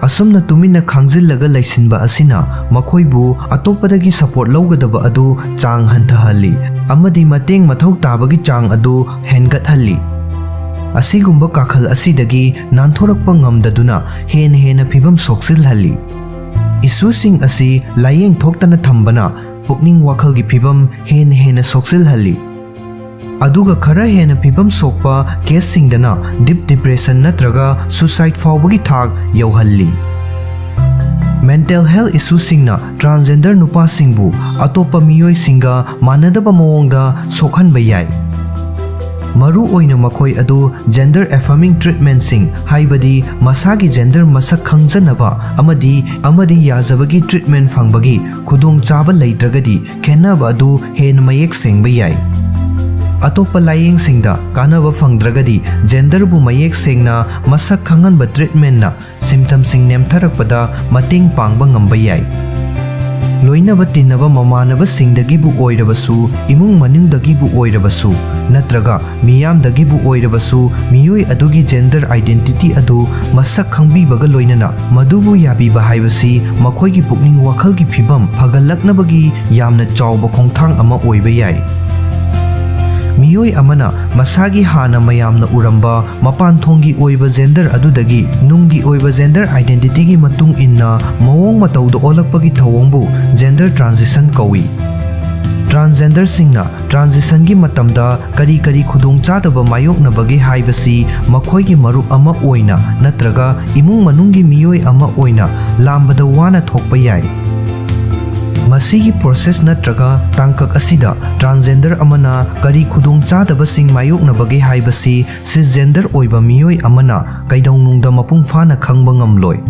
ꯑꯁꯨꯝꯅ ꯇꯨꯃꯤꯟꯅ ꯈꯥꯡꯖꯤꯜꯂꯒ ꯂꯩꯁꯤꯟꯕ ꯑꯁꯤꯅ ꯃꯈꯣꯏꯕꯨ ꯑꯇꯣꯞꯄꯗꯒꯤ support ꯂꯧꯒꯗꯕ ꯑꯗꯨ ꯆꯥꯡ ꯍꯟꯊꯍꯜꯂꯤ ꯑꯃꯗꯤ ꯃꯇꯦꯡ ꯃꯊꯧ ꯇꯥꯕꯒꯤ ꯆꯥꯡ ꯑꯗꯨ ꯍꯦꯟꯒꯠꯍꯜꯂꯤ꯫ ꯑꯁꯤꯒꯨꯝꯕ ꯀꯥꯈꯜ ꯑꯁꯤꯗꯒꯤ ꯅꯥꯟꯊꯣꯔꯛꯄ ꯉꯝꯗꯗꯨꯅ ꯍꯦꯟꯅ ꯍꯦꯟꯅ ꯐꯤꯕꯝ ꯁꯣꯛꯆꯤꯜꯍꯜꯂꯤ꯫ Issueꯁꯤꯡ ꯑꯁꯤ ꯂꯥꯏꯌꯦꯡ ꯊꯣꯛꯇꯅ ꯊꯝꯕꯅ ꯄꯨꯛꯅꯤꯡ ꯋꯥꯈꯜꯒꯤ ꯐꯤꯕꯝ ꯍꯦꯟꯅ ꯍꯦꯟꯅ ꯁꯣꯛꯆꯤꯜꯍꯜꯂꯤ꯫ ꯑꯗꯨꯒ ꯈꯔ ꯍꯦꯟꯅ ꯐꯤꯕꯝ ꯁꯣꯛꯄ ꯀꯦꯁꯁꯤꯡꯗꯅ ꯗꯤꯞ ꯗꯤꯄ꯭ꯔꯦꯁꯟ ꯅꯠꯇ꯭ꯔꯒ ꯁꯨꯁꯥꯏꯗ ꯐꯥꯎꯕꯒꯤ ꯊꯥꯛ ꯌꯧꯍꯜꯂꯤ꯫ ꯃꯦꯟꯇꯦꯜ ꯍꯦꯜꯊ ꯏꯁꯨꯁꯤꯡꯅ ꯇ꯭ꯔꯥꯟꯁꯖꯦꯟꯗꯔ ꯅꯨꯄꯥꯁꯤꯡꯕꯨ ꯑꯇꯣꯞꯄ ꯃꯤꯑꯣꯏꯁꯤꯡꯒ ꯃꯥꯟꯅꯗꯕ ꯃꯑꯣꯡꯗ ꯁꯣꯛꯍꯟꯕ ꯌꯥꯏ꯫ ꯃꯔꯨ ꯑꯣꯏꯅ ꯃꯈꯣꯏ ꯑꯗꯨ ꯖꯦꯟꯗꯔ ꯑꯦꯐꯔꯃꯤꯡ ꯇ꯭ꯔꯤꯠꯃꯦꯟꯠꯁꯤꯡ, ꯍꯥꯏꯕꯗꯤ ꯃꯁꯥꯒꯤ ꯖꯦꯟꯗꯔ ꯃꯁꯛ ꯈꯪꯖꯅꯕ ꯑꯃꯗꯤ, ꯑꯃꯗꯤ ꯌꯥꯖꯕꯒꯤ ꯇ꯭ꯔꯤꯠꯃꯦꯟꯠ ꯐꯪꯕꯒꯤ ꯈꯨꯗꯣꯡꯆꯥꯕ ꯂꯩꯇ꯭ꯔꯒꯗꯤ, ꯈꯦꯠꯅꯕ ꯑꯗꯨ ꯍꯦꯟꯅ ꯃꯌꯦꯛ ꯁꯦꯡꯕ ꯌꯥꯏ꯫ ꯑꯇꯣꯞꯄ ꯂꯥꯌꯦꯡꯁꯤꯡꯗ ꯀꯥꯟꯅꯕ ꯐꯪꯗ꯭ꯔꯒꯗꯤ, ꯖꯦꯟꯗꯔꯕꯨ ꯃꯌꯦꯛ ꯁꯦꯡꯅ ꯃꯁꯛ ꯈꯪꯍꯟꯕ ꯇ꯭ꯔꯤꯠꯃꯦꯟꯠꯅ ꯁꯤꯝꯇꯝꯁꯤꯡ ꯅꯦꯝꯊꯔꯛꯄꯗ ꯃꯇꯦꯡ ꯄꯥꯡꯕ ꯉꯝꯕ ꯌꯥꯏ꯫ ꯂꯣꯏꯅꯕ ꯇꯤꯟꯅꯕ ꯃꯃꯥꯟꯅꯕꯁꯤꯡꯗꯒꯤꯕꯨ ꯑꯣꯏꯔꯕꯁꯨ, ꯏꯃꯨꯡ ꯃꯅꯨꯡꯗꯒꯤꯕꯨ ꯑꯣꯏꯔꯕꯁꯨ, ꯅꯠꯇ꯭ꯔꯒ ꯃꯤꯌꯥꯝꯗꯒꯤꯕꯨ ꯑꯣꯏꯔꯕꯁꯨ, ꯃꯤꯑꯣꯏ ꯑꯗꯨꯒꯤ ꯖꯦꯟꯗꯔ ꯑꯥꯏꯗꯦꯟꯇꯤꯇꯤ ꯑꯗꯨ ꯃꯁꯛ ꯈꯪꯕꯤꯕꯒ ꯂꯣꯏꯅꯅ ꯃꯗꯨꯕꯨ ꯌꯥꯕꯤꯕ ꯍꯥꯏꯕꯁꯤ ꯃꯈꯣꯏꯒꯤ ꯄꯨꯛꯅꯤꯡ ꯋꯥꯈꯜꯒꯤ ꯐꯤꯕꯝ ꯐꯒꯠꯂꯛꯅꯕꯒꯤ ꯌꯥꯝꯅ ꯆꯥꯎꯕ ꯈꯣꯡꯊꯥꯡ ꯑꯃ ꯑꯣꯏꯕ ꯌꯥꯏ꯫ ꯃꯤꯑꯣꯏ ꯑꯃꯅ ꯃꯁꯥꯒꯤ ꯍꯥꯟꯅ ꯃꯌꯥꯝꯅ ꯎꯔꯝꯕ ꯃꯄꯥꯟ ꯊꯣꯡꯒꯤ ꯑꯣꯏꯕ ꯖꯦꯟꯗꯔ ꯑꯗꯨꯗꯒꯤ ꯅꯨꯡꯒꯤ ꯑꯣꯏꯕ ꯖꯦꯟꯗꯔ ꯑꯥꯏꯗꯦꯟꯇꯤꯇꯤꯒꯤ ꯃꯇꯨꯡ ꯏꯟꯅ ꯃꯑꯣꯡ ꯃꯇꯧꯗ ꯑꯣꯜꯂꯛꯄꯒꯤ ꯊꯧꯑꯣꯡꯕꯨ ꯖꯦꯟꯗꯔ ꯇ꯭ꯔꯥꯟꯖꯤꯁꯟ ꯀꯧꯏ꯫ ꯇ꯭ꯔꯥꯟꯁꯖꯦꯟꯗꯔꯁꯤꯡꯅ ꯇ꯭ꯔꯥꯟꯖꯤꯁꯟꯒꯤ ꯃꯇꯝꯗ ꯀꯔꯤ ꯀꯔꯤ ꯈꯨꯗꯣꯡꯆꯥꯗꯕ ꯃꯥꯌꯣꯛꯅꯕꯒꯦ ꯍꯥꯏꯕꯁꯤ ꯃꯈꯣꯏꯒꯤ ꯃꯔꯨꯞ ꯑꯃ ꯑꯣꯏꯅ ꯅꯠꯇ꯭ꯔꯒ ꯏꯃꯨꯡ ꯃꯅꯨꯡꯒꯤ ꯃꯤꯑꯣꯏ ꯑꯃ ꯑꯣꯏꯅ ꯂꯥꯝꯕꯗ ꯋꯥꯅ ꯊꯣꯛꯄ ꯌꯥꯏ꯫ ꯃꯁꯤꯒꯤ ꯄ꯭ꯔꯣꯁꯦꯁ ꯅꯠꯇ꯭ꯔꯒ ꯇꯥꯡꯀꯛ ꯑꯁꯤꯗ ꯇ꯭ꯔꯥꯟꯁꯖꯦꯟꯗꯔ ꯑꯃꯅ ꯀꯔꯤ ꯈꯨꯗꯣꯡꯆꯥꯗꯕꯁꯤꯡ ꯃꯥꯌꯣꯛꯅꯕꯒꯦ ꯍꯥꯏꯕꯁꯤ ꯁꯤꯁꯖꯦꯟꯗꯔ ꯑꯣꯏꯕ ꯃꯤꯑꯣꯏ ꯑꯃꯅ ꯀꯩꯗꯧꯅꯨꯡꯗ ꯃꯄꯨꯡ ꯐꯥꯅ ꯈꯪꯕ ꯉꯝꯂꯣꯏ꯫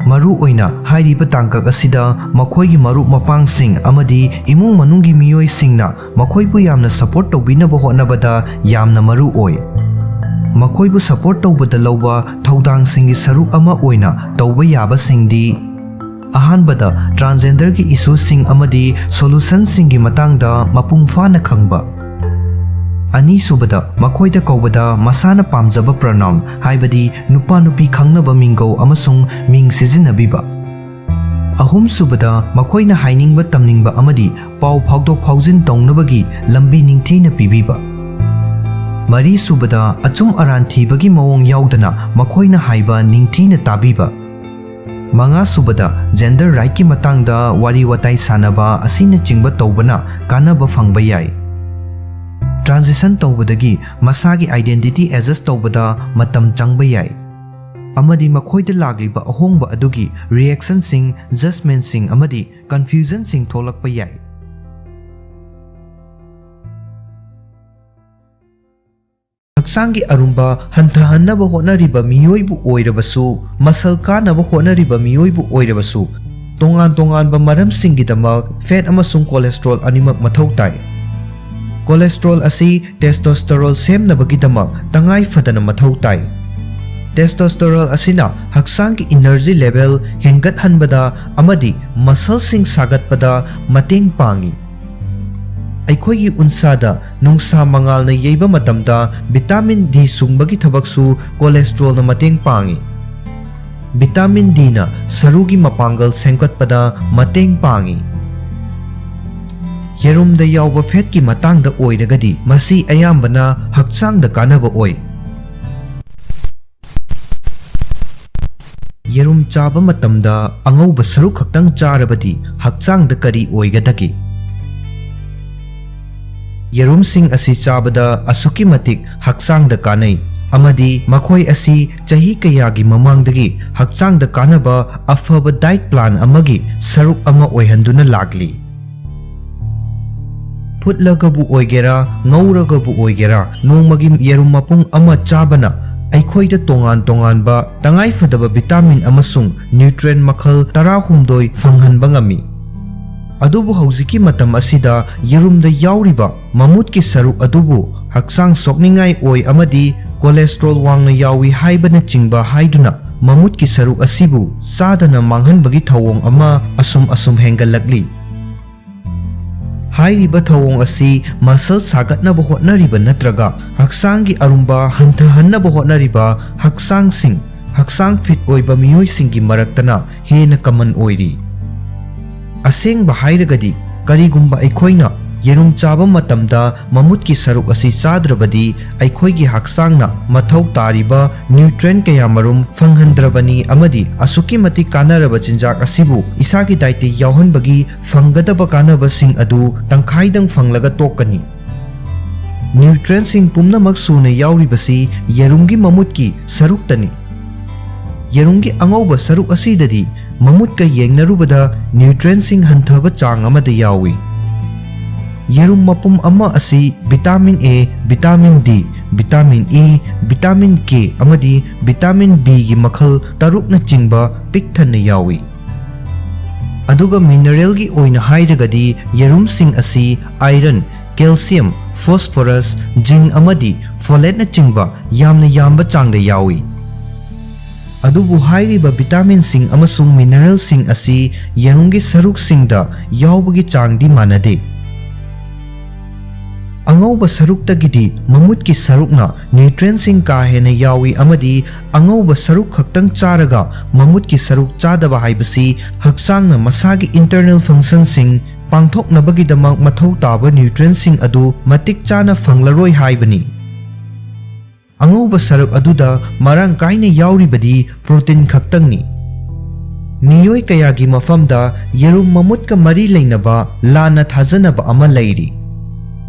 ꯃꯔꯨ ꯑꯣꯏꯅ ꯍꯥꯏꯔꯤꯕ ꯇꯥꯡꯀꯛ ꯑꯁꯤꯗ ꯃꯈꯣꯏꯒꯤ ꯃꯔꯨꯞ ꯃꯄꯥꯡꯁꯤꯡ ꯑꯃꯗꯤ ꯏꯃꯨꯡ ꯃꯅꯨꯡꯒꯤ ꯃꯤꯑꯣꯏꯁꯤꯡꯅ ꯃꯈꯣꯏꯕꯨ ꯌꯥꯝꯅ ꯁꯄꯣꯔꯠ ꯇꯧꯕꯤꯅꯕ ꯍꯣꯠꯅꯕꯗ ꯌꯥꯝꯅ ꯃꯔꯨ ꯑꯣꯏ꯫ ꯃꯈꯣꯏꯕꯨ ꯁꯄꯣꯔꯠ ꯇꯧꯕꯗ ꯂꯧꯕ ꯊꯧꯗꯥꯡꯁꯤꯡꯒꯤ ꯁꯔꯨꯛ ꯑꯃ ꯑꯣꯏꯅ ꯇꯧꯕ ꯌꯥꯕꯁꯤꯡꯗꯤ: ꯑꯍꯥꯟꯕꯗ, ꯇ꯭ꯔꯥꯟꯁꯖꯦꯟꯗꯔꯒꯤ ꯏꯁꯨꯁꯤꯡ ꯑꯃꯗꯤ ꯁꯣꯂꯨꯁꯟꯁꯤꯡꯒꯤ ꯃꯇꯥꯡꯗ ꯃꯄꯨꯡ ꯐꯥꯅ ꯈꯪꯕ꯫ ꯑꯅꯤꯁꯨꯕꯗ, ꯃꯈꯣꯏꯗ ꯀꯧꯕꯗ ꯃꯁꯥꯅ ꯄꯥꯝꯖꯕ ꯄ꯭ꯔꯣꯅꯥꯎꯟ, ꯍꯥꯏꯕꯗꯤ ꯅꯨꯄꯥ ꯅꯨꯄꯤ ꯈꯪꯅꯕ ꯃꯤꯡꯒꯧ ꯑꯃꯁꯨꯡ ꯃꯤꯡ ꯁꯤꯖꯤꯟꯅꯕꯤꯕ꯫ ꯑꯍꯨꯝꯁꯨꯕꯗ, ꯃꯈꯣꯏꯅ ꯍꯥꯏꯅꯤꯡꯕ ꯇꯝꯅꯤꯡꯕ ꯑꯃꯗꯤ ꯄꯥꯎ ꯐꯥꯎꯗꯣꯛ ꯐꯥꯎꯖꯤꯟ ꯇꯧꯅꯕꯒꯤ ꯂꯝꯕꯤ ꯅꯤꯡꯊꯤꯅ ꯄꯤꯕꯤꯕ꯫ ꯃꯔꯤꯁꯨꯕꯗ, ꯑꯆꯨꯝ ꯑꯔꯥꯟ ꯊꯤꯕꯒꯤ ꯃꯑꯣꯡ ꯌꯥꯎꯗꯅ ꯃꯈꯣꯏꯅ ꯍꯥꯏꯕ ꯅꯤꯡꯊꯤꯅ ꯇꯥꯕꯤꯕ꯫ ꯃꯉꯥꯁꯨꯕꯗ, ꯖꯦꯟꯗꯔ ꯔꯥꯏꯠꯀꯤ ꯃꯇꯥꯡꯗ ꯋꯥꯔꯤ ꯋꯥꯇꯥꯏ ꯁꯥꯟꯅꯕ ꯑꯁꯤꯅꯆꯤꯡꯕ ꯇꯧꯕꯅ ꯀꯥꯟꯅꯕ ꯐꯪꯕ ꯌꯥꯏ꯫ ꯇ꯭ꯔꯥꯟꯖꯤꯁꯟ ꯇꯧꯕꯗꯒꯤ ꯃꯁꯥꯒꯤ identity adjust ꯇꯧꯕꯗ ꯃꯇꯝ ꯆꯪꯕ ꯌꯥꯏ, ꯑꯃꯗꯤ ꯃꯈꯣꯏꯗ ꯂꯥꯛꯂꯤꯕ ꯑꯍꯣꯡꯕ ꯑꯗꯨꯒꯤ reactionꯁꯤꯡ, judgementꯁꯤꯡ ꯑꯃꯗꯤ confusionꯁꯤꯡ ꯊꯣꯛꯂꯛꯄ ꯌꯥꯏ꯫ ꯍꯛꯆꯥꯡꯒꯤ ꯑꯔꯨꯝꯕ ꯍꯟꯊꯍꯟꯅꯕ ꯍꯣꯠꯅꯔꯤꯕ ꯃꯤꯑꯣꯏꯕꯨ ꯑꯣꯏꯔꯕꯁꯨ, ꯃꯁꯜ ꯀꯥꯅꯕ ꯍꯣꯠꯅꯔꯤꯕ ꯃꯤꯑꯣꯏꯕꯨ ꯑꯣꯏꯔꯕꯁꯨ, ꯇꯣꯉꯥꯟ ꯇꯣꯉꯥꯟꯕ ꯃꯔꯝꯁꯤꯡꯒꯤꯗꯃꯛ fat ꯑꯃꯁꯨꯡ cholesterol ꯑꯅꯤꯃꯛ ꯃꯊꯧ ꯇꯥꯏ꯫ Cholesterol ꯑꯁꯤ testosterone ꯁꯦꯝꯅꯕꯒꯤꯗꯃꯛ ꯇꯉꯥꯏ ꯐꯗꯅ ꯃꯊꯧ ꯇꯥꯏ꯫ Testosterone ꯑꯁꯤꯅ ꯍꯛꯆꯥꯡꯒꯤ energy level ꯍꯦꯟꯒꯠꯍꯟꯕꯗ ꯑꯃꯗꯤ muscleꯁꯤꯡ ꯁꯥꯒꯠꯄꯗ ꯃꯇꯦꯡ ꯄꯥꯡꯏ꯫ ꯑꯩꯈꯣꯏꯒꯤ ꯎꯟꯁꯥꯗ ꯅꯨꯡꯁꯥ ꯃꯉꯥꯜꯅ ꯌꯩꯕ ꯃꯇꯝꯗ vitamin D ꯁꯨꯡꯕꯒꯤ ꯊꯕꯛꯁꯨ cholesterolꯅ ꯃꯇꯦꯡ ꯄꯥꯡꯏ꯫ Vitamin Dꯅ ꯁꯔꯨꯒꯤ ꯃꯄꯥꯡꯒꯜ ꯁꯦꯝꯒꯠꯄꯗ ꯃꯇꯦꯡ ꯄꯥꯡꯏ꯫ ꯌꯦꯔꯨꯝꯗ ꯌꯥꯎꯕ fatꯀꯤ ꯃꯇꯥꯡꯗ ꯑꯣꯏꯔꯒꯗꯤ, ꯃꯁꯤ ꯑꯌꯥꯝꯕꯅ ꯍꯛꯆꯥꯡꯗ ꯀꯥꯟꯅꯕ ꯑꯣꯏ꯫ ꯌꯦꯔꯨꯝ ꯆꯥꯕ ꯃꯇꯝꯗ ꯑꯉꯧꯕ ꯁꯔꯨꯛ ꯈꯛꯇꯪ ꯆꯥꯔꯕꯗꯤ ꯍꯛꯆꯥꯡꯗ ꯀꯔꯤ ꯑꯣꯏꯒꯗꯒꯦ? ꯌꯦꯔꯨꯝꯁꯤꯡ ꯑꯁꯤ ꯆꯥꯕꯗ ꯑꯁꯨꯛꯀꯤ ꯃꯇꯤꯛ ꯍꯛꯆꯥꯡꯗ ꯀꯥꯟꯅꯩ, ꯑꯃꯗꯤ ꯃꯈꯣꯏ ꯑꯁꯤ ꯆꯍꯤ ꯀꯌꯥꯒꯤ ꯃꯃꯥꯡꯗꯒꯤ ꯍꯛꯆꯥꯡꯗ ꯀꯥꯟꯅꯕ ꯑꯐꯕ diet plan ꯑꯃꯒꯤ ꯁꯔꯨꯛ ꯑꯃ ꯑꯣꯏꯍꯟꯗꯨꯅ ꯂꯥꯛꯂꯤ꯫ ꯐꯨꯠꯂꯒꯕꯨ ꯑꯣꯏꯒꯦꯔꯥ, ꯉꯧꯔꯒꯕꯨ ꯑꯣꯏꯒꯦꯔꯥ, ꯅꯣꯡꯃꯒꯤ ꯌꯦꯔꯨꯝ ꯃꯄꯨꯡ ꯑꯃ ꯆꯥꯕꯅ ꯑꯩꯈꯣꯏꯗ ꯇꯣꯉꯥꯟ ꯇꯣꯉꯥꯟꯕ ꯇꯉꯥꯏꯐꯗꯕ vitamin ꯑꯃꯁꯨꯡ nutrient ꯃꯈꯜ ꯇꯔꯥꯍꯨꯝꯗꯣꯏ ꯐꯪꯍꯟꯕ ꯉꯝꯃꯤ꯫ ꯑꯗꯨꯕꯨ ꯍꯧꯖꯤꯛꯀꯤ ꯃꯇꯝ ꯑꯁꯤꯗ ꯌꯦꯔꯨꯝꯗ ꯌꯥꯎꯔꯤꯕ ꯃꯃꯨꯠꯀꯤ ꯁꯔꯨꯛ ꯑꯗꯨꯕꯨ ꯍꯛꯆꯥꯡ ꯁꯣꯛꯅꯤꯡꯉꯥꯏ ꯑꯣꯏ ꯑꯃꯗꯤ cholesterol ꯋꯥꯡꯅ ꯌꯥꯎꯏ ꯍꯥꯏꯕꯅꯆꯤꯡꯕ ꯍꯥꯏꯗꯨꯅ ꯃꯃꯨꯠꯀꯤ ꯁꯔꯨꯛ ꯑꯁꯤꯕꯨ ꯆꯥꯗꯅ ꯃꯥꯡꯍꯟꯕꯒꯤ ꯊꯧꯑꯣꯡ ꯑꯃ ꯑꯁꯨꯝ ꯑꯁꯨꯝ ꯍꯦꯟꯒꯠꯂꯛꯂꯤ꯫ ꯍꯥꯏꯔꯤꯕ ꯊꯧꯑꯣꯡ ꯑꯁꯤ muscle ꯁꯥꯒꯠꯅꯕ ꯍꯣꯠꯅꯔꯤꯕ ꯅꯠꯇ꯭ꯔꯒ ꯍꯛꯆꯥꯡꯒꯤ ꯑꯔꯨꯝꯕ ꯍꯟꯊꯍꯟꯅꯕ ꯍꯣꯠꯅꯔꯤꯕ ꯍꯛꯆꯥꯡꯁꯤꯡ, ꯍꯛꯆꯥꯡ fit ꯑꯣꯏꯕ ꯃꯤꯑꯣꯏꯁꯤꯡꯒꯤ ꯃꯔꯛꯇꯅ ꯍꯦꯟꯅ common ꯑꯣꯏꯔꯤ꯫ ꯑꯁꯦꯡꯕ ꯍꯥꯏꯔꯒꯗꯤ, ꯀꯔꯤꯒꯨꯝꯕ ꯑꯩꯈꯣꯏꯅ ꯌꯦꯔꯨꯝ ꯆꯥꯕ ꯃꯇꯝꯗ ꯃꯃꯨꯠꯀꯤ ꯁꯔꯨꯛ ꯑꯁꯤ ꯆꯥꯗ꯭ꯔꯕꯗꯤ, ꯑꯩꯈꯣꯏꯒꯤ ꯍꯛꯆꯥꯡꯅ ꯃꯊꯧ ꯇꯥꯔꯤꯕ nutrient ꯀꯌꯥꯃꯔꯨꯝ ꯐꯪꯍꯟꯗ꯭ꯔꯕꯅꯤ ꯑꯃꯗꯤ ꯑꯁꯨꯛꯀꯤ ꯃꯇꯤꯛ ꯀꯥꯟꯅꯔꯕ ꯆꯤꯟꯖꯥꯛ ꯑꯁꯤꯕꯨ ꯏꯁꯥꯒꯤ dietꯇ ꯌꯥꯎꯍꯟꯕꯒꯤ ꯐꯪꯒꯗꯕ ꯀꯥꯟꯅꯕꯁꯤꯡ ꯑꯗꯨ ꯇꯪꯈꯥꯏꯗꯪ ꯐꯪꯂꯒ ꯇꯣꯛꯀꯅꯤ꯫ Nutrientꯁꯤꯡ ꯄꯨꯝꯅꯃꯛ ꯁꯨꯅ ꯌꯥꯎꯔꯤꯕꯁꯤ ꯌꯦꯔꯨꯝꯒꯤ ꯃꯃꯨꯠꯀꯤ ꯁꯔꯨꯛꯇꯅꯤ꯫ ꯌꯦꯔꯨꯝꯒꯤ ꯑꯉꯧꯕ ꯁꯔꯨꯛ ꯑꯁꯤꯗꯗꯤ ꯃꯃꯨꯠꯀ ꯌꯦꯡꯅꯔꯨꯕꯗ nutrientꯁꯤꯡ ꯍꯟꯊꯕ ꯆꯥꯡ ꯑꯃꯗ ꯌꯥꯎꯏ꯫ ꯌꯦꯔꯨꯝ ꯃꯄꯨꯝ ꯑꯃ ꯑꯁꯤ vitamin A, vitamin D, vitamin E, vitamin K ꯑꯃꯗꯤ vitamin Bꯒꯤ ꯃꯈꯜ ꯇꯔꯨꯛꯅꯆꯤꯡꯕ ꯄꯤꯛ ꯊꯟꯅ ꯌꯥꯎꯏ꯫ ꯑꯗꯨꯒ mineralꯒꯤ ꯑꯣꯏꯅ ꯍꯥꯏꯔꯒꯗꯤ ꯌꯦꯔꯨꯝꯁꯤꯡ ꯑꯁꯤ iron, calcium, phosphorus, zinc ꯑꯃꯗꯤ folateꯅꯆꯤꯡꯕ ꯌꯥꯝꯅ ꯌꯥꯝꯕ ꯆꯥꯡꯗ ꯌꯥꯎꯏ꯫ ꯑꯗꯨꯕꯨ ꯍꯥꯏꯔꯤꯕ vitaminꯁꯤꯡ ꯑꯃꯁꯨꯡ mineralꯁꯤꯡ ꯑꯁꯤ ꯌꯦꯔꯨꯝꯒꯤ ꯁꯔꯨꯛꯁꯤꯡꯗ ꯌꯥꯎꯕꯒꯤ ꯆꯥꯡꯗꯤ ꯃꯥꯟꯅꯗꯦ꯫ ꯑꯉꯧꯕ ꯁꯔꯨꯛꯇꯒꯤꯗꯤ ꯃꯃꯨꯠꯀꯤ ꯁꯔꯨꯛꯅ nutrientꯁꯤꯡ ꯀꯥ ꯍꯦꯟꯅ ꯌꯥꯎꯏ ꯑꯃꯗꯤ ꯑꯉꯧꯕ ꯁꯔꯨꯛ ꯈꯛꯇꯪ ꯆꯥꯔꯒ ꯃꯃꯨꯠꯀꯤ ꯁꯔꯨꯛ ꯆꯥꯗꯕ ꯍꯥꯏꯕꯁꯤ ꯍꯛꯆꯥꯡꯅ ꯃꯁꯥꯒꯤ internal functionꯁꯤꯡ ꯄꯥꯡꯊꯣꯛꯅꯕꯒꯤꯗꯃꯛ ꯃꯊꯧ ꯇꯥꯕ nutrientꯁꯤꯡ ꯑꯗꯨ ꯃꯇꯤꯛ ꯆꯥꯅ ꯐꯪꯂꯔꯣꯏ ꯍꯥꯏꯕꯅꯤ꯫ ꯑꯉꯧꯕ ꯁꯔꯨꯛ ꯑꯗꯨꯗ ꯃꯔꯥꯡ ꯀꯥꯏꯅ ꯌꯥꯎꯔꯤꯕꯗꯤ protein ꯈꯛꯇꯪꯅꯤ꯫ ꯃꯤꯑꯣꯏ ꯀꯌꯥꯒꯤ ꯃꯐꯝꯗ ꯌꯦꯔꯨꯝ ꯃꯃꯨꯠꯀ ꯃꯔꯤ ꯂꯩꯅꯕ ꯂꯥꯟꯅ ꯊꯥꯖꯅꯕ ꯑꯃ ꯂꯩꯔꯤ꯫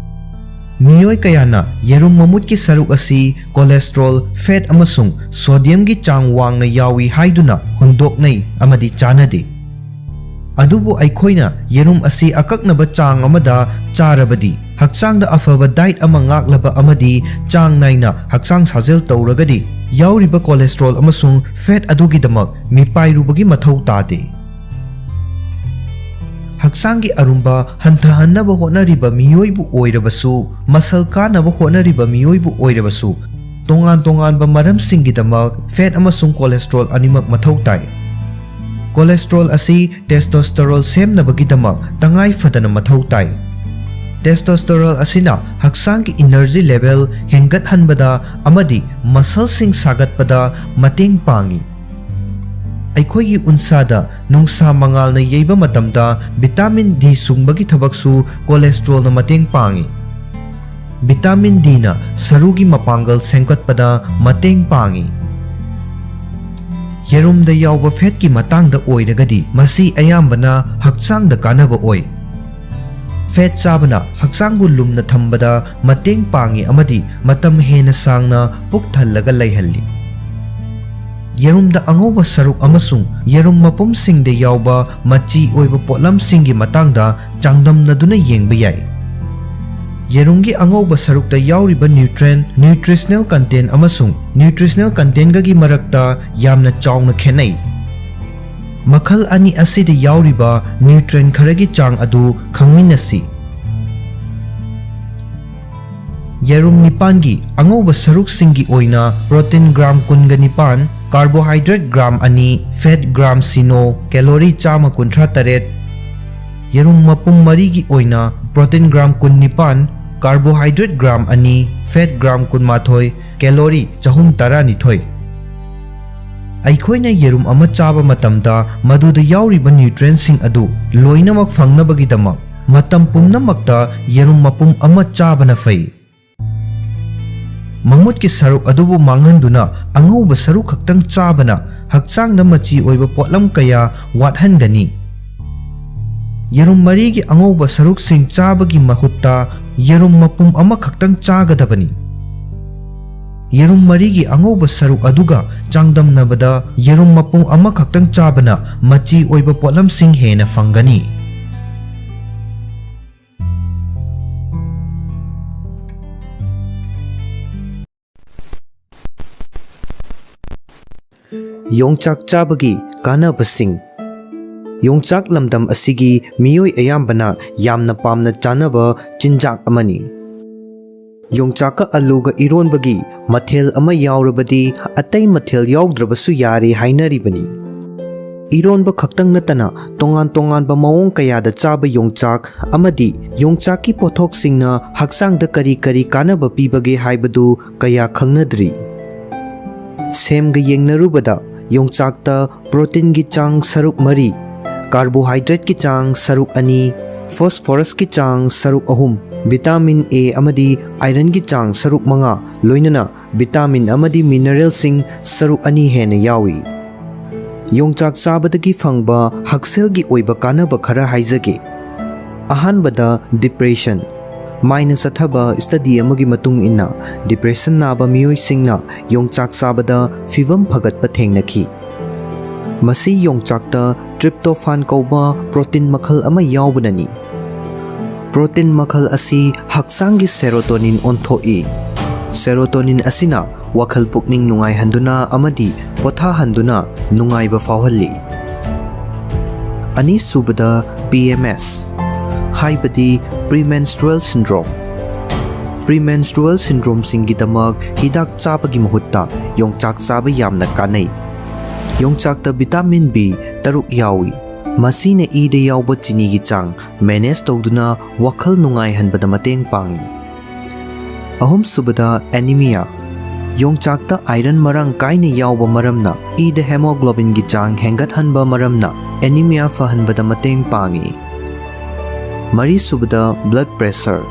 ꯃꯤꯑꯣꯏ ꯀꯌꯥꯅ ꯌꯦꯔꯨꯝ ꯃꯃꯨꯠꯀꯤ ꯁꯔꯨꯛ ꯑꯁꯤ cholesterol, fat ꯑꯃꯁꯨꯡ sodiumꯒꯤ ꯆꯥꯡ ꯋꯥꯡꯅ ꯌꯥꯎꯏ ꯍꯥꯏꯗꯨꯅ ꯍꯨꯟꯗꯣꯛꯅꯩ ꯑꯃꯗꯤ ꯆꯥꯅꯗꯦ꯫ ꯑꯗꯨꯕꯨ ꯑꯩꯈꯣꯏꯅ ꯌꯦꯔꯨꯝ ꯑꯁꯤ ꯑꯀꯛꯅꯕ ꯆꯥꯡ ꯑꯃꯗ ꯆꯥꯔꯕꯗꯤ, ꯍꯛꯆꯥꯡꯗ ꯑꯐꯕ diet ꯑꯃ ꯉꯥꯛꯂꯕ ꯑꯃꯗꯤ ꯆꯥꯡ ꯅꯥꯏꯅ ꯍꯛꯆꯥꯡ ꯁꯥꯖꯦꯜ ꯇꯧꯔꯒꯗꯤ, ꯌꯥꯎꯔꯤꯕ cholesterol ꯑꯃꯁꯨꯡ fat ꯑꯗꯨꯒꯤꯗꯃꯛ ꯃꯤꯄꯥꯏꯔꯨꯕꯒꯤ ꯃꯊꯧ ꯇꯥꯗꯦ꯫ ꯍꯛꯆꯥꯡꯒꯤ ꯑꯔꯨꯝꯕ ꯍꯟꯊꯍꯟꯅꯕ ꯍꯣꯠꯅꯔꯤꯕ ꯃꯤꯑꯣꯏꯕꯨ ꯑꯣꯏꯔꯕꯁꯨ, muscle ꯀꯥꯅꯕ ꯍꯣꯠꯅꯔꯤꯕ ꯃꯤꯑꯣꯏꯕꯨ ꯑꯣꯏꯔꯕꯁꯨ, ꯇꯣꯉꯥꯟ ꯇꯣꯉꯥꯟꯕ ꯃꯔꯝꯁꯤꯡꯒꯤꯗꯃꯛ fat ꯑꯃꯁꯨꯡ cholesterol ꯑꯅꯤꯃꯛ ꯃꯊꯧ ꯇꯥꯏ꯫ Cholesterol ꯑꯁꯤ testosterone ꯁꯦꯝꯅꯕꯒꯤꯗꯃꯛ ꯇꯉꯥꯏ ꯐꯗꯅ ꯃꯊꯧ ꯇꯥꯏ꯫ Testosterone ꯑꯁꯤꯅ ꯍꯛꯆꯥꯡꯒꯤ energy level ꯍꯦꯟꯒꯠꯍꯟꯕꯗ ꯑꯃꯗꯤ muscleꯁꯤꯡ ꯁꯥꯒꯠꯄꯗ ꯃꯇꯦꯡ ꯄꯥꯡꯏ꯫ ꯑꯩꯈꯣꯏꯒꯤ ꯎꯟꯁꯥꯗ ꯅꯨꯡꯁꯥ ꯃꯉꯥꯜꯅ ꯌꯩꯕ ꯃꯇꯝꯗ vitamin D ꯁꯨꯡꯕꯒꯤ ꯊꯕꯛꯁꯨ cholesterolꯅ ꯃꯇꯦꯡ ꯄꯥꯡꯏ꯫ Vitamin Dꯅ ꯁꯔꯨꯒꯤ ꯃꯄꯥꯡꯒꯜ ꯁꯦꯝꯒꯠꯄꯗ ꯃꯇꯦꯡ ꯄꯥꯡꯏ꯫ ꯌꯦꯔꯨꯝꯗ ꯌꯥꯎꯕ fatꯀꯤ ꯃꯇꯥꯡꯗ ꯑꯣꯏꯔꯒꯗꯤ, ꯃꯁꯤ ꯑꯌꯥꯝꯕꯅ ꯍꯛꯆꯥꯡꯗ ꯀꯥꯟꯅꯕ ꯑꯣꯏ꯫ ꯐꯦꯠ ꯆꯥꯕꯅ ꯍꯛꯆꯥꯡꯕꯨ ꯂꯨꯝꯅ ꯊꯝꯕꯗ ꯃꯇꯦꯡ ꯄꯥꯡꯏ ꯑꯃꯗꯤ ꯃꯇꯝ ꯍꯦꯟꯅ ꯁꯥꯡꯅ ꯄꯨꯛ ꯊꯜꯂꯒ ꯂꯩꯍꯜꯂꯤ꯫ ꯌꯦꯔꯨꯝꯗ ꯑꯉꯧꯕ ꯁꯔꯨꯛ ꯑꯃꯁꯨꯡ ꯌꯦꯔꯨꯝ ꯃꯄꯨꯝꯁꯤꯡꯗ ꯌꯥꯎꯕ ꯃꯆꯤ ꯑꯣꯏꯕ ꯄꯣꯠꯂꯝꯁꯤꯡꯒꯤ ꯃꯇꯥꯡꯗ ꯆꯥꯡꯗꯝꯅꯗꯨꯅ ꯌꯦꯡꯕ ꯌꯥꯏ꯫ ꯌꯦꯔꯨꯝꯒꯤ ꯑꯉꯧꯕ ꯁꯔꯨꯛꯇ ꯌꯥꯎꯔꯤꯕ nutrient, nutritional content ꯑꯃꯁꯨꯡ nutritional contentꯒꯒꯤ ꯃꯔꯛꯇ ꯌꯥꯝꯅ ꯆꯥꯎꯅ ꯈꯦꯠꯅꯩ꯫ ꯃꯈꯜ ꯑꯅꯤ ꯑꯁꯤꯗ ꯌꯥꯎꯔꯤꯕ nutrient ꯈꯔꯒꯤ ꯆꯥꯡ ꯑꯗꯨ ꯈꯪꯃꯤꯟꯅꯁꯤ꯫ ꯌꯦꯔꯨꯝ ꯅꯤꯄꯥꯟꯒꯤ ꯑꯉꯧꯕ ꯁꯔꯨꯛꯁꯤꯡꯒꯤ ꯑꯣꯏꯅ protein gram ꯀꯨꯟꯒ ꯅꯤꯄꯥꯟ, carbohydrate gram ꯑꯅꯤ, fat gram ꯁꯤꯅꯣ, calorie ꯆꯥꯝꯃ ꯀꯨꯟꯊ꯭ꯔꯥ ꯇꯔꯦꯠ꯫ ꯌꯦꯔꯨꯝ ꯃꯄꯨꯝ ꯃꯔꯤꯒꯤ ꯑꯣꯏꯅ protein gram ꯀꯨꯟꯅꯤꯄꯥꯟ, carbohydrate gram ꯑꯅꯤ, fat gram ꯀꯨꯟꯃꯥꯊꯣꯏ, calorie ꯆꯍꯨꯝ ꯇꯔꯥꯅꯤꯊꯣꯏ꯫ ꯑꯩꯈꯣꯏꯅ ꯌꯦꯔꯨꯝ ꯑꯃ ꯆꯥꯕ ꯃꯇꯝꯗ ꯃꯗꯨꯗ ꯌꯥꯎꯔꯤꯕ nutrientꯁꯤꯡ ꯑꯗꯨ ꯂꯣꯏꯅꯃꯛ ꯐꯪꯅꯕꯒꯤꯗꯃꯛ ꯃꯇꯝ ꯄꯨꯝꯅꯃꯛꯇ ꯌꯦꯔꯨꯝ ꯃꯄꯨꯝ ꯑꯃ ꯆꯥꯕꯅ ꯐꯩ꯫ ꯃꯃꯨꯠꯀꯤ ꯁꯔꯨꯛ ꯑꯗꯨꯕꯨ ꯃꯥꯡꯍꯟꯗꯨꯅ ꯑꯉꯧꯕ ꯁꯔꯨꯛ ꯈꯛꯇꯪ ꯆꯥꯕꯅ ꯍꯛꯆꯥꯡꯗ ꯃꯆꯤ ꯑꯣꯏꯕ ꯄꯣꯠꯂꯝ ꯀꯌꯥ ꯋꯥꯠꯍꯟꯒꯅꯤ꯫ ꯌꯦꯔꯨꯝ ꯃꯔꯤꯒꯤ ꯑꯉꯧꯕ ꯁꯔꯨꯛꯁꯤꯡ ꯆꯥꯕꯒꯤ ꯃꯍꯨꯠꯇ ꯌꯦꯔꯨꯝ ꯃꯄꯨꯝ ꯑꯃꯈꯛꯇꯪ ꯆꯥꯒꯗꯕꯅꯤ꯫ ꯌꯦꯔꯨꯝ ꯃꯔꯤꯒꯤ ꯑꯉꯧꯕ ꯁꯔꯨꯛ ꯑꯗꯨꯒ ꯆꯥꯡꯗꯝꯅꯕꯗ ꯌꯦꯔꯨꯝ ꯃꯄꯨꯝ ꯑꯃꯈꯛꯇꯪ ꯆꯥꯕꯅ ꯃꯆꯤ ꯑꯣꯏꯕ ꯄꯣꯠꯂꯝꯁꯤꯡ ꯍꯦꯟꯅ ꯐꯪꯒꯅꯤ꯫ ꯌꯣꯡꯆꯥꯛ ꯆꯥꯕꯒꯤ ꯀꯥꯟꯅꯕꯁꯤꯡ꯫ ꯌꯣꯡꯆꯥꯛ ꯂꯝꯗꯝ ꯑꯁꯤꯒꯤ ꯃꯤꯑꯣꯏ ꯑꯌꯥꯝꯕꯅ ꯌꯥꯝꯅ ꯄꯥꯝꯅ ꯆꯥꯅꯕ ꯆꯤꯟꯖꯥꯛ ꯑꯃꯅꯤ꯫ ꯌꯣꯡꯆꯥꯛꯀ ꯑꯂꯨꯒ ꯏꯔꯣꯟꯕꯒꯤ ꯃꯊꯦꯜ ꯑꯃ ꯌꯥꯎꯔꯕꯗꯤ ꯑꯇꯩ ꯃꯊꯦꯜ ꯌꯥꯎꯗ꯭ꯔꯕꯁꯨ ꯌꯥꯔꯦ ꯍꯥꯏꯅꯔꯤꯕꯅꯤ꯫ ꯏꯔꯣꯟꯕ ꯈꯛꯇꯪ ꯅꯠꯇꯅ ꯇꯣꯉꯥꯟ ꯇꯣꯉꯥꯟꯕ ꯃꯑꯣꯡ ꯀꯌꯥꯗ ꯆꯥꯕ ꯌꯣꯡꯆꯥꯛ ꯑꯃꯗꯤ ꯌꯣꯡꯆꯥꯛꯀꯤ ꯄꯣꯠꯊꯣꯛꯁꯤꯡꯅ ꯍꯛꯆꯥꯡꯗ ꯀꯔꯤ ꯀꯔꯤ ꯀꯥꯟꯅꯕ ꯄꯤꯕꯒꯦ ꯍꯥꯏꯕꯗꯨ ꯀꯌꯥ ꯈꯪꯅꯗ꯭ꯔꯤ꯫ ꯁꯦꯝꯒ ꯌꯦꯡꯅꯔꯨꯕꯗ ꯌꯣꯡꯆꯥꯛꯇ proteinꯒꯤ ꯆꯥꯡ ꯁꯔꯨꯛ ꯃꯔꯤ, carbohydrateꯀꯤ ꯆꯥꯡ ꯁꯔꯨꯛ ꯑꯅꯤ, phosphorusꯀꯤ ꯆꯥꯡ ꯁꯔꯨꯛ ꯑꯍꯨꯝ, vitamin A ꯑꯃꯗꯤ ironꯒꯤ ꯆꯥꯡ ꯁꯔꯨꯛ ꯃꯉꯥ, ꯂꯣꯏꯅꯅ vitamin ꯑꯃꯗꯤ mineralꯁꯤꯡ ꯁꯔꯨꯛ ꯑꯅꯤ ꯍꯦꯟꯅ ꯌꯥꯎꯏ꯫ ꯌꯣꯡꯆꯥꯛ ꯆꯥꯕꯗꯒꯤ ꯐꯪꯕ ꯍꯛꯁꯦꯜꯒꯤ ꯑꯣꯏꯕ ꯀꯥꯟꯅꯕ ꯈꯔ ꯍꯥꯏꯖꯒꯦ꯫ ꯑꯍꯥꯟꯕꯗ, depression꯫ ꯃꯥꯏꯅ ꯆꯠꯊꯕ study ꯑꯃꯒꯤ ꯃꯇꯨꯡ ꯏꯟꯅ, depression ꯅꯥꯕ ꯃꯤꯑꯣꯏꯁꯤꯡꯅ ꯌꯣꯡꯆꯥꯛ ꯆꯥꯕꯗ ꯐꯤꯚꯝ ꯐꯒꯠꯄ ꯊꯦꯡꯅꯈꯤ꯫ ꯃꯁꯤ ꯌꯣꯡꯆꯥꯛꯇ tryptophan ꯀꯧꯕ protein ꯃꯈꯜ ꯑꯃ ꯌꯥꯎꯕꯅꯅꯤ꯫ Protein ꯃꯈꯜ ꯑꯁꯤ ꯍꯛꯆꯥꯡꯒꯤ serotonin ꯑꯣꯟꯊꯣꯛꯏ꯫ Serotonin ꯑꯁꯤꯅ ꯋꯥꯈꯜ ꯄꯨꯛꯅꯤꯡ ꯅꯨꯡꯉꯥꯏꯍꯟꯗꯨꯅ ꯑꯃꯗꯤ ꯄꯣꯊꯥꯍꯟꯗꯨꯅ ꯅꯨꯡꯉꯥꯏꯕ ꯐꯥꯎꯍꯜꯂꯤ꯫ ꯑꯅꯤꯁꯨꯕꯗ, P M S, ꯍꯥꯏꯕꯗꯤ premenstrual syndrome꯫ Premenstrual syndromeꯁꯤꯡꯒꯤꯗꯃꯛ ꯍꯤꯗꯥꯛ ꯆꯥꯕꯒꯤ ꯃꯍꯨꯠꯇ ꯌꯣꯡꯆꯥꯛ ꯆꯥꯕ ꯌꯥꯝꯅ ꯀꯥꯟꯅꯩ꯫ ꯌꯣꯡꯆꯥꯛꯇ vitamin B ꯇꯔꯨꯛ ꯌꯥꯎꯏ꯫ ꯃꯁꯤꯅ ꯏꯗ ꯌꯥꯎꯕ ꯆꯤꯅꯤꯒꯤ ꯆꯥꯡ manage ꯇꯧꯗꯨꯅ ꯋꯥꯈꯜ ꯅꯨꯡꯉꯥꯏꯍꯟꯕꯗ ꯃꯇꯦꯡ ꯄꯥꯡꯏ꯫ ꯑꯍꯨꯝꯁꯨꯕꯗ, anemia꯫ ꯌꯣꯡꯆꯥꯛꯇ iron ꯃꯔꯥꯡ ꯀꯥꯏꯅ ꯌꯥꯎꯕ ꯃꯔꯝꯅ ꯏꯗ hemoglobinꯒꯤ ꯆꯥꯡ ꯍꯦꯟꯒꯠꯍꯟꯕ ꯃꯔꯝꯅ anemia ꯐꯍꯟꯕꯗ ꯃꯇꯦꯡ ꯄꯥꯡꯏ꯫ ꯃꯔꯤꯁꯨꯕꯗ, blood pressure꯫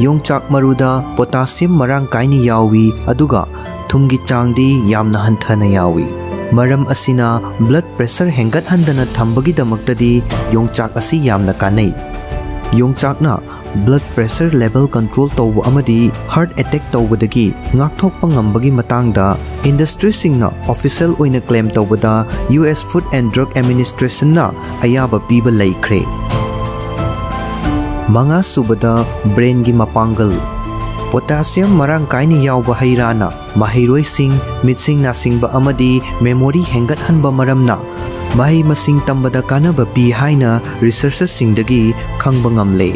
ꯌꯣꯡꯆꯥꯛ ꯃꯔꯨꯗ potassium ꯃꯔꯥꯡ ꯀꯥꯏꯅ ꯌꯥꯎꯏ, ꯑꯗꯨꯒ ꯊꯨꯝꯒꯤ ꯆꯥꯡꯗꯤ ꯌꯥꯝꯅ ꯍꯟꯊꯅ ꯌꯥꯎꯏ꯫ ꯃꯔꯝ ꯑꯁꯤꯅ blood pressure ꯍꯦꯟꯒꯠꯍꯟꯗꯅ ꯊꯝꯕꯒꯤꯗꯃꯛꯇꯗꯤ ꯌꯣꯡꯆꯥꯛ ꯑꯁꯤ ꯌꯥꯝꯅ ꯀꯥꯟꯅꯩ꯫ ꯌꯣꯡꯆꯥꯛꯅ blood pressure level control ꯇꯧꯕ ꯑꯃꯗꯤ heart attack ꯇꯧꯕꯗꯒꯤ ꯉꯥꯛꯊꯣꯛꯄ ꯉꯝꯕꯒꯤ ꯃꯇꯥꯡꯗ industryꯁꯤꯡꯅ official ꯑꯣꯏꯅ claim ꯇꯧꯕꯗ U S Food and Drug Administrationꯅ ꯑꯌꯥꯕ ꯄꯤꯕ ꯂꯩꯈ꯭ꯔꯦ꯫ ꯃꯉꯥꯁꯨꯕꯗ, brainꯒꯤ ꯃꯄꯥꯡꯒꯜ꯫ Potassium ꯃꯔꯥꯡ ꯀꯥꯏꯅ ꯌꯥꯎꯕ ꯍꯩ ꯔꯥꯅ ꯃꯍꯩꯔꯣꯏꯁꯤꯡ, ꯃꯤꯠꯁꯤꯡ ꯅꯥꯁꯤꯡꯕ ꯑꯃꯗꯤ memory ꯍꯦꯟꯒꯠꯍꯟꯕ ꯃꯔꯝꯅ ꯃꯍꯩ ꯃꯁꯤꯡ ꯇꯝꯕꯗ ꯀꯥꯟꯅꯕ ꯄꯤ ꯍꯥꯏꯅ researchꯁꯤꯡꯗꯒꯤ ꯈꯪꯕ ꯉꯝꯂꯦ꯫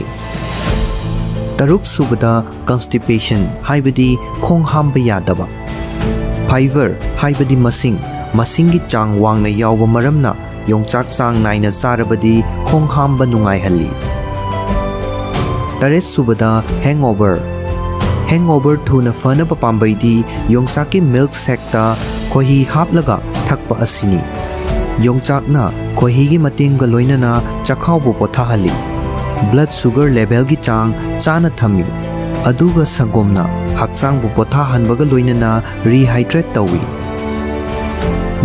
ꯇꯔꯨꯛꯁꯨꯕꯗ, constipation, ꯍꯥꯏꯕꯗꯤ ꯈꯣꯡ ꯍꯥꯝꯕ ꯌꯥꯗꯕ꯫ Fiber, ꯍꯥꯏꯕꯗꯤ ꯃꯁꯤꯡ, ꯃꯁꯤꯡꯒꯤ ꯆꯥꯡ ꯋꯥꯡꯅ ꯌꯥꯎꯕ ꯃꯔꯝꯅ ꯌꯣꯡꯆꯥꯛ ꯆꯥꯡ ꯅꯥꯏꯅ ꯆꯥꯔꯕꯗꯤ ꯈꯣꯡ ꯍꯥꯝꯕ ꯅꯨꯡꯉꯥꯏꯍꯜꯂꯤ꯫ ꯇꯔꯦꯠꯁꯨꯕꯗ, hangover꯫ Hangover ꯊꯨꯅ ꯐꯅꯕ ꯄꯥꯝꯕꯩꯗꯤ ꯌꯣꯡꯆꯥꯛꯀꯤ milk shakeꯇ ꯈꯣꯏꯍꯤ ꯍꯥꯞꯂꯒ ꯊꯛꯄ ꯑꯁꯤꯅꯤ꯫ ꯌꯣꯡꯆꯥꯛꯅ ꯈꯣꯏꯍꯤꯒꯤ ꯃꯇꯦꯡꯒ ꯂꯣꯏꯅꯅ ꯆꯈꯥꯎꯕꯨ ꯄꯣꯊꯥꯍꯜꯂꯤ꯫ Blood sugar levelꯒꯤ ꯆꯥꯡ ꯆꯥꯅ ꯊꯝꯃꯤ꯫ ꯑꯗꯨꯒ ꯁꯪꯒꯣꯝꯅ ꯍꯛꯆꯥꯡꯕꯨ ꯄꯣꯊꯥꯍꯟꯕꯒ ꯂꯣꯏꯅꯅ rehydrate ꯇꯧꯏ꯫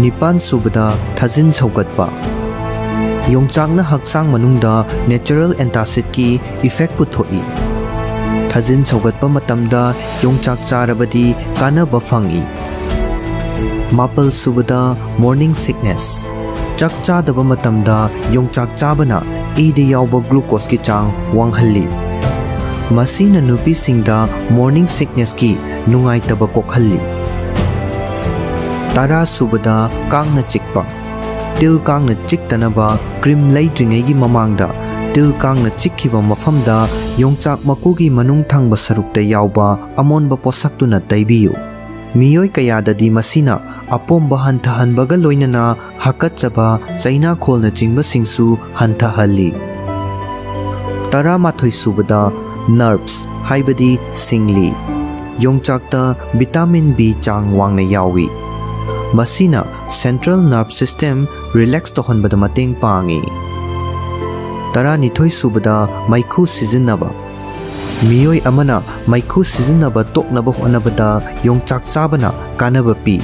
ꯅꯤꯄꯥꯟꯁꯨꯕꯗ, ꯊꯥꯖꯤꯟ ꯁꯧꯒꯠꯄ꯫ ꯌꯣꯡꯆꯥꯛꯅ ꯍꯛꯆꯥꯡ ꯃꯅꯨꯡꯗ natural antacidꯀꯤ effect ꯄꯨꯊꯣꯛꯏ꯫ ꯊꯥꯖꯤꯟ ꯁꯧꯒꯠꯄ ꯃꯇꯝꯗ ꯌꯣꯡꯆꯥꯛ ꯆꯥꯔꯕꯗꯤ ꯀꯥꯟꯅꯕ ꯐꯪꯏ꯫ ꯃꯥꯄꯜ ꯁꯨꯕꯗ, morning sickness꯫ ꯆꯥꯛ ꯆꯥꯗꯕ ꯃꯇꯝꯗ ꯌꯣꯡꯆꯥꯛ ꯆꯥꯕꯅ ꯏꯗ ꯌꯥꯎꯕ glucoseꯀꯤ ꯆꯥꯡ ꯋꯥꯡꯍꯜꯂꯤ꯫ ꯃꯁꯤꯅ ꯅꯨꯄꯤꯁꯤꯡꯗ morning sicknessꯀꯤ ꯅꯨꯡꯉꯥꯏꯇꯕ ꯀꯣꯛꯍꯜꯂꯤ꯫ ꯇꯔꯥ ꯁꯨꯕꯗ, ꯀꯥꯡꯅ ꯆꯤꯛꯄ꯫ ꯇꯤꯜ ꯀꯥꯡꯅ ꯆꯤꯛꯇꯅꯕ cream ꯂꯩꯗ꯭ꯔꯤꯉꯩꯒꯤ ꯃꯃꯥꯡꯗ ꯇꯤꯜ ꯀꯥꯡꯅ ꯆꯤꯛꯈꯤꯕ ꯃꯐꯝꯗ ꯌꯣꯡꯆꯥꯛ ꯃꯀꯨꯒꯤ ꯃꯅꯨꯡ ꯊꯪꯕ ꯁꯔꯨꯛꯇ ꯌꯥꯎꯕ ꯑꯃꯣꯟꯕ ꯄꯣꯠꯁꯛꯇꯨꯅ ꯇꯩꯕꯤꯌꯨ꯫ ꯃꯤꯑꯣꯏ ꯀꯌꯥꯗꯗꯤ ꯃꯁꯤꯅ ꯑꯄꯣꯝꯕ ꯍꯟꯊꯍꯟꯕꯒ ꯂꯣꯏꯅꯅ ꯍꯥꯀꯠꯆꯕ, ꯆꯩꯅꯥꯈꯣꯜꯅꯆꯤꯡꯕꯁꯤꯡꯁꯨ ꯍꯟꯊꯍꯜꯂꯤ꯫ ꯇꯔꯥꯃꯥꯊꯣꯏ ꯁꯨꯕꯗ, nerves ꯍꯥꯏꯕꯗꯤ ꯁꯤꯡꯂꯤ꯫ ꯌꯣꯡꯆꯥꯛꯇ vitamin B ꯆꯥꯡ ꯋꯥꯡꯅ ꯌꯥꯎꯏ꯫ ꯃꯁꯤꯅ central nerve system relax ꯇꯧꯍꯟꯕꯗ ꯃꯇꯦꯡ ꯄꯥꯡꯏ꯫ ꯇꯔꯥꯅꯤꯊꯣꯏ ꯁꯨꯕꯗ, ꯃꯩꯈꯨ ꯁꯤꯖꯤꯟꯅꯕ꯫ ꯃꯤꯑꯣꯏ ꯑꯃꯅ ꯃꯩꯈꯨ ꯁꯤꯖꯤꯟꯅꯕ ꯇꯣꯛꯅꯕ ꯍꯣꯠꯅꯕꯗ ꯌꯣꯡꯆꯥꯛ ꯆꯥꯕꯅ ꯀꯥꯟꯅꯕ ꯄꯤ꯫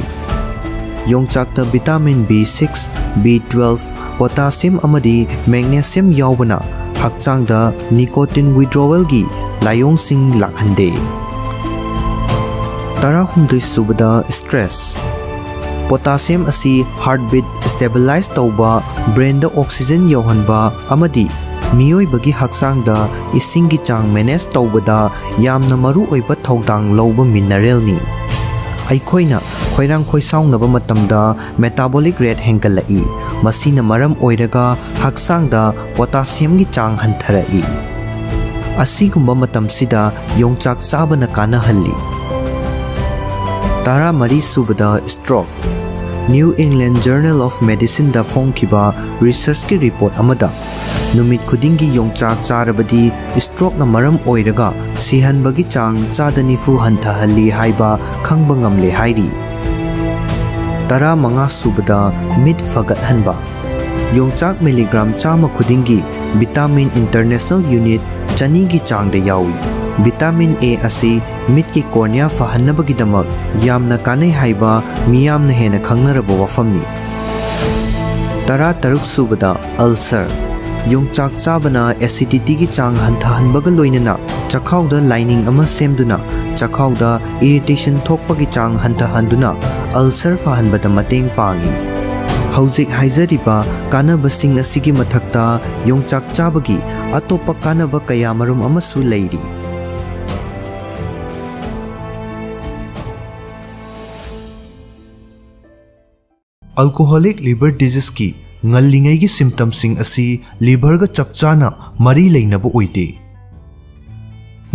ꯌꯣꯡꯆꯥꯛꯇ vitamin B six, B twelve, potassium ꯑꯃꯗꯤ magnesium ꯌꯥꯎꯕꯅ ꯍꯛꯆꯥꯡꯗ nicotine withdrawalꯒꯤ ꯂꯥꯏꯑꯣꯡꯁꯤꯡ ꯂꯥꯛꯍꯟꯗꯦ꯫ ꯇꯔꯥꯍꯨꯝꯗꯣꯏ ꯁꯨꯕꯗ, stress꯫ Potassium ꯑꯁꯤ heartbeat stabilize ꯇꯧꯕ, brainꯗ oxygen ꯌꯧꯍꯟꯕ ꯑꯃꯗꯤ ꯃꯤꯑꯣꯏꯕꯒꯤ ꯍꯛꯆꯥꯡꯗ ꯏꯁꯤꯡꯒꯤ ꯆꯥꯡ manage ꯇꯧꯕꯗ ꯌꯥꯝꯅ ꯃꯔꯨꯑꯣꯏꯕ ꯊꯧꯗꯥꯡ ꯂꯧꯕ mineralꯅꯤ꯫ ꯑꯩꯈꯣꯏꯅ ꯈꯣꯏꯔꯥꯡ ꯈꯣꯏꯁꯥꯎꯅꯕ ꯃꯇꯝꯗ metabolic rate ꯍꯦꯟꯒꯠꯂꯛꯏ꯫ ꯃꯁꯤꯅ ꯃꯔꯝ ꯑꯣꯏꯔꯒ ꯍꯛꯆꯥꯡꯗ potassiumꯒꯤ ꯆꯥꯡ ꯍꯟꯊꯔꯛꯏ꯫ ꯑꯁꯤꯒꯨꯝꯕ ꯃꯇꯝꯁꯤꯗ ꯌꯣꯡꯆꯥꯛ ꯆꯥꯕꯅ ꯀꯥꯟꯅꯍꯜꯂꯤ꯫ ꯇꯔꯥꯃꯔꯤ ꯁꯨꯕꯗ, stroke꯫ New England Journal of Medicineꯗ ꯐꯣꯡꯈꯤꯕ researchꯀꯤ report ꯑꯃꯗ ꯅꯨꯃꯤꯠ ꯈꯨꯗꯤꯡꯒꯤ ꯌꯣꯡꯆꯥꯛ ꯆꯥꯔꯕꯗꯤ strokeꯅ ꯃꯔꯝ ꯑꯣꯏꯔꯒ ꯁꯤꯍꯟꯕꯒꯤ ꯆꯥꯡ ꯆꯥꯗ ꯅꯤꯐꯨ ꯍꯟꯊꯍꯜꯂꯤ ꯍꯥꯏꯕ ꯈꯪꯕ ꯉꯝꯂꯦ ꯍꯥꯏꯔꯤ꯫ ꯇꯔꯥꯃꯉꯥ ꯁꯨꯕꯗ, ꯃꯤꯠ ꯐꯒꯠꯍꯟꯕ꯫ ꯌꯣꯡꯆꯥꯛ milligram ꯆꯥꯝꯃ ꯈꯨꯗꯤꯡꯒꯤ vitamin international unit ꯆꯅꯤꯒꯤ ꯆꯥꯡꯗ ꯌꯥꯎꯏ꯫ Vitamin A ꯑꯁꯤ ꯃꯤꯠꯀꯤ cornea ꯐꯍꯟꯅꯕꯒꯤꯗꯃꯛ ꯌꯥꯝꯅ ꯀꯥꯟꯅꯩ ꯍꯥꯏꯕ ꯃꯤꯌꯥꯝꯅ ꯍꯦꯟꯅ ꯈꯪꯅꯔꯕ ꯋꯥꯐꯝꯅꯤ꯫ ꯇꯔꯥꯇꯔꯨꯛ ꯁꯨꯕꯗ, ꯑꯜꯁꯔ꯫ ꯌꯣꯡꯆꯥꯛ ꯆꯥꯕꯅ ꯑꯦꯁꯤꯗꯤꯇꯤꯒꯤ ꯆꯥꯡ ꯍꯟꯊꯍꯟꯕꯒ ꯂꯣꯏꯅꯅ ꯆꯈꯥꯎꯗ ꯂꯥꯏꯅꯤꯡ ꯑꯃ ꯁꯦꯝꯗꯨꯅ ꯆꯈꯥꯎꯗ ꯏꯔꯤꯇꯦꯁꯟ ꯊꯣꯛꯄꯒꯤ ꯆꯥꯡ ꯍꯟꯊꯍꯟꯗꯨꯅ ꯑꯜꯁꯔ ꯐꯍꯟꯕꯗ ꯃꯇꯦꯡ ꯄꯥꯡꯏ꯫ ꯍꯧꯖꯤꯛ ꯍꯥꯏꯖꯔꯤꯕ ꯀꯥꯟꯅꯕꯁꯤꯡ ꯑꯁꯤꯒꯤ ꯃꯊꯛꯇ ꯌꯣꯡꯆꯥꯛ ꯆꯥꯕꯒꯤ ꯑꯇꯣꯞꯄ ꯀꯥꯟꯅꯕ ꯀꯌꯥꯃꯔꯨꯝ ꯑꯃꯁꯨ ꯂꯩꯔꯤ꯫ ꯑꯜꯀꯣꯍꯣꯂꯤꯛ ꯂꯤꯚꯔ ꯗꯤꯖꯤꯖꯀꯤ ꯉꯜꯂꯤꯉꯩꯒꯤ ꯁꯤꯝꯇꯝꯁꯤꯡ ꯑꯁꯤ ꯂꯤꯚꯔꯒ ꯆꯞ ꯆꯥꯅ ꯃꯔꯤ ꯂꯩꯅꯕ ꯑꯣꯏꯗꯦ꯫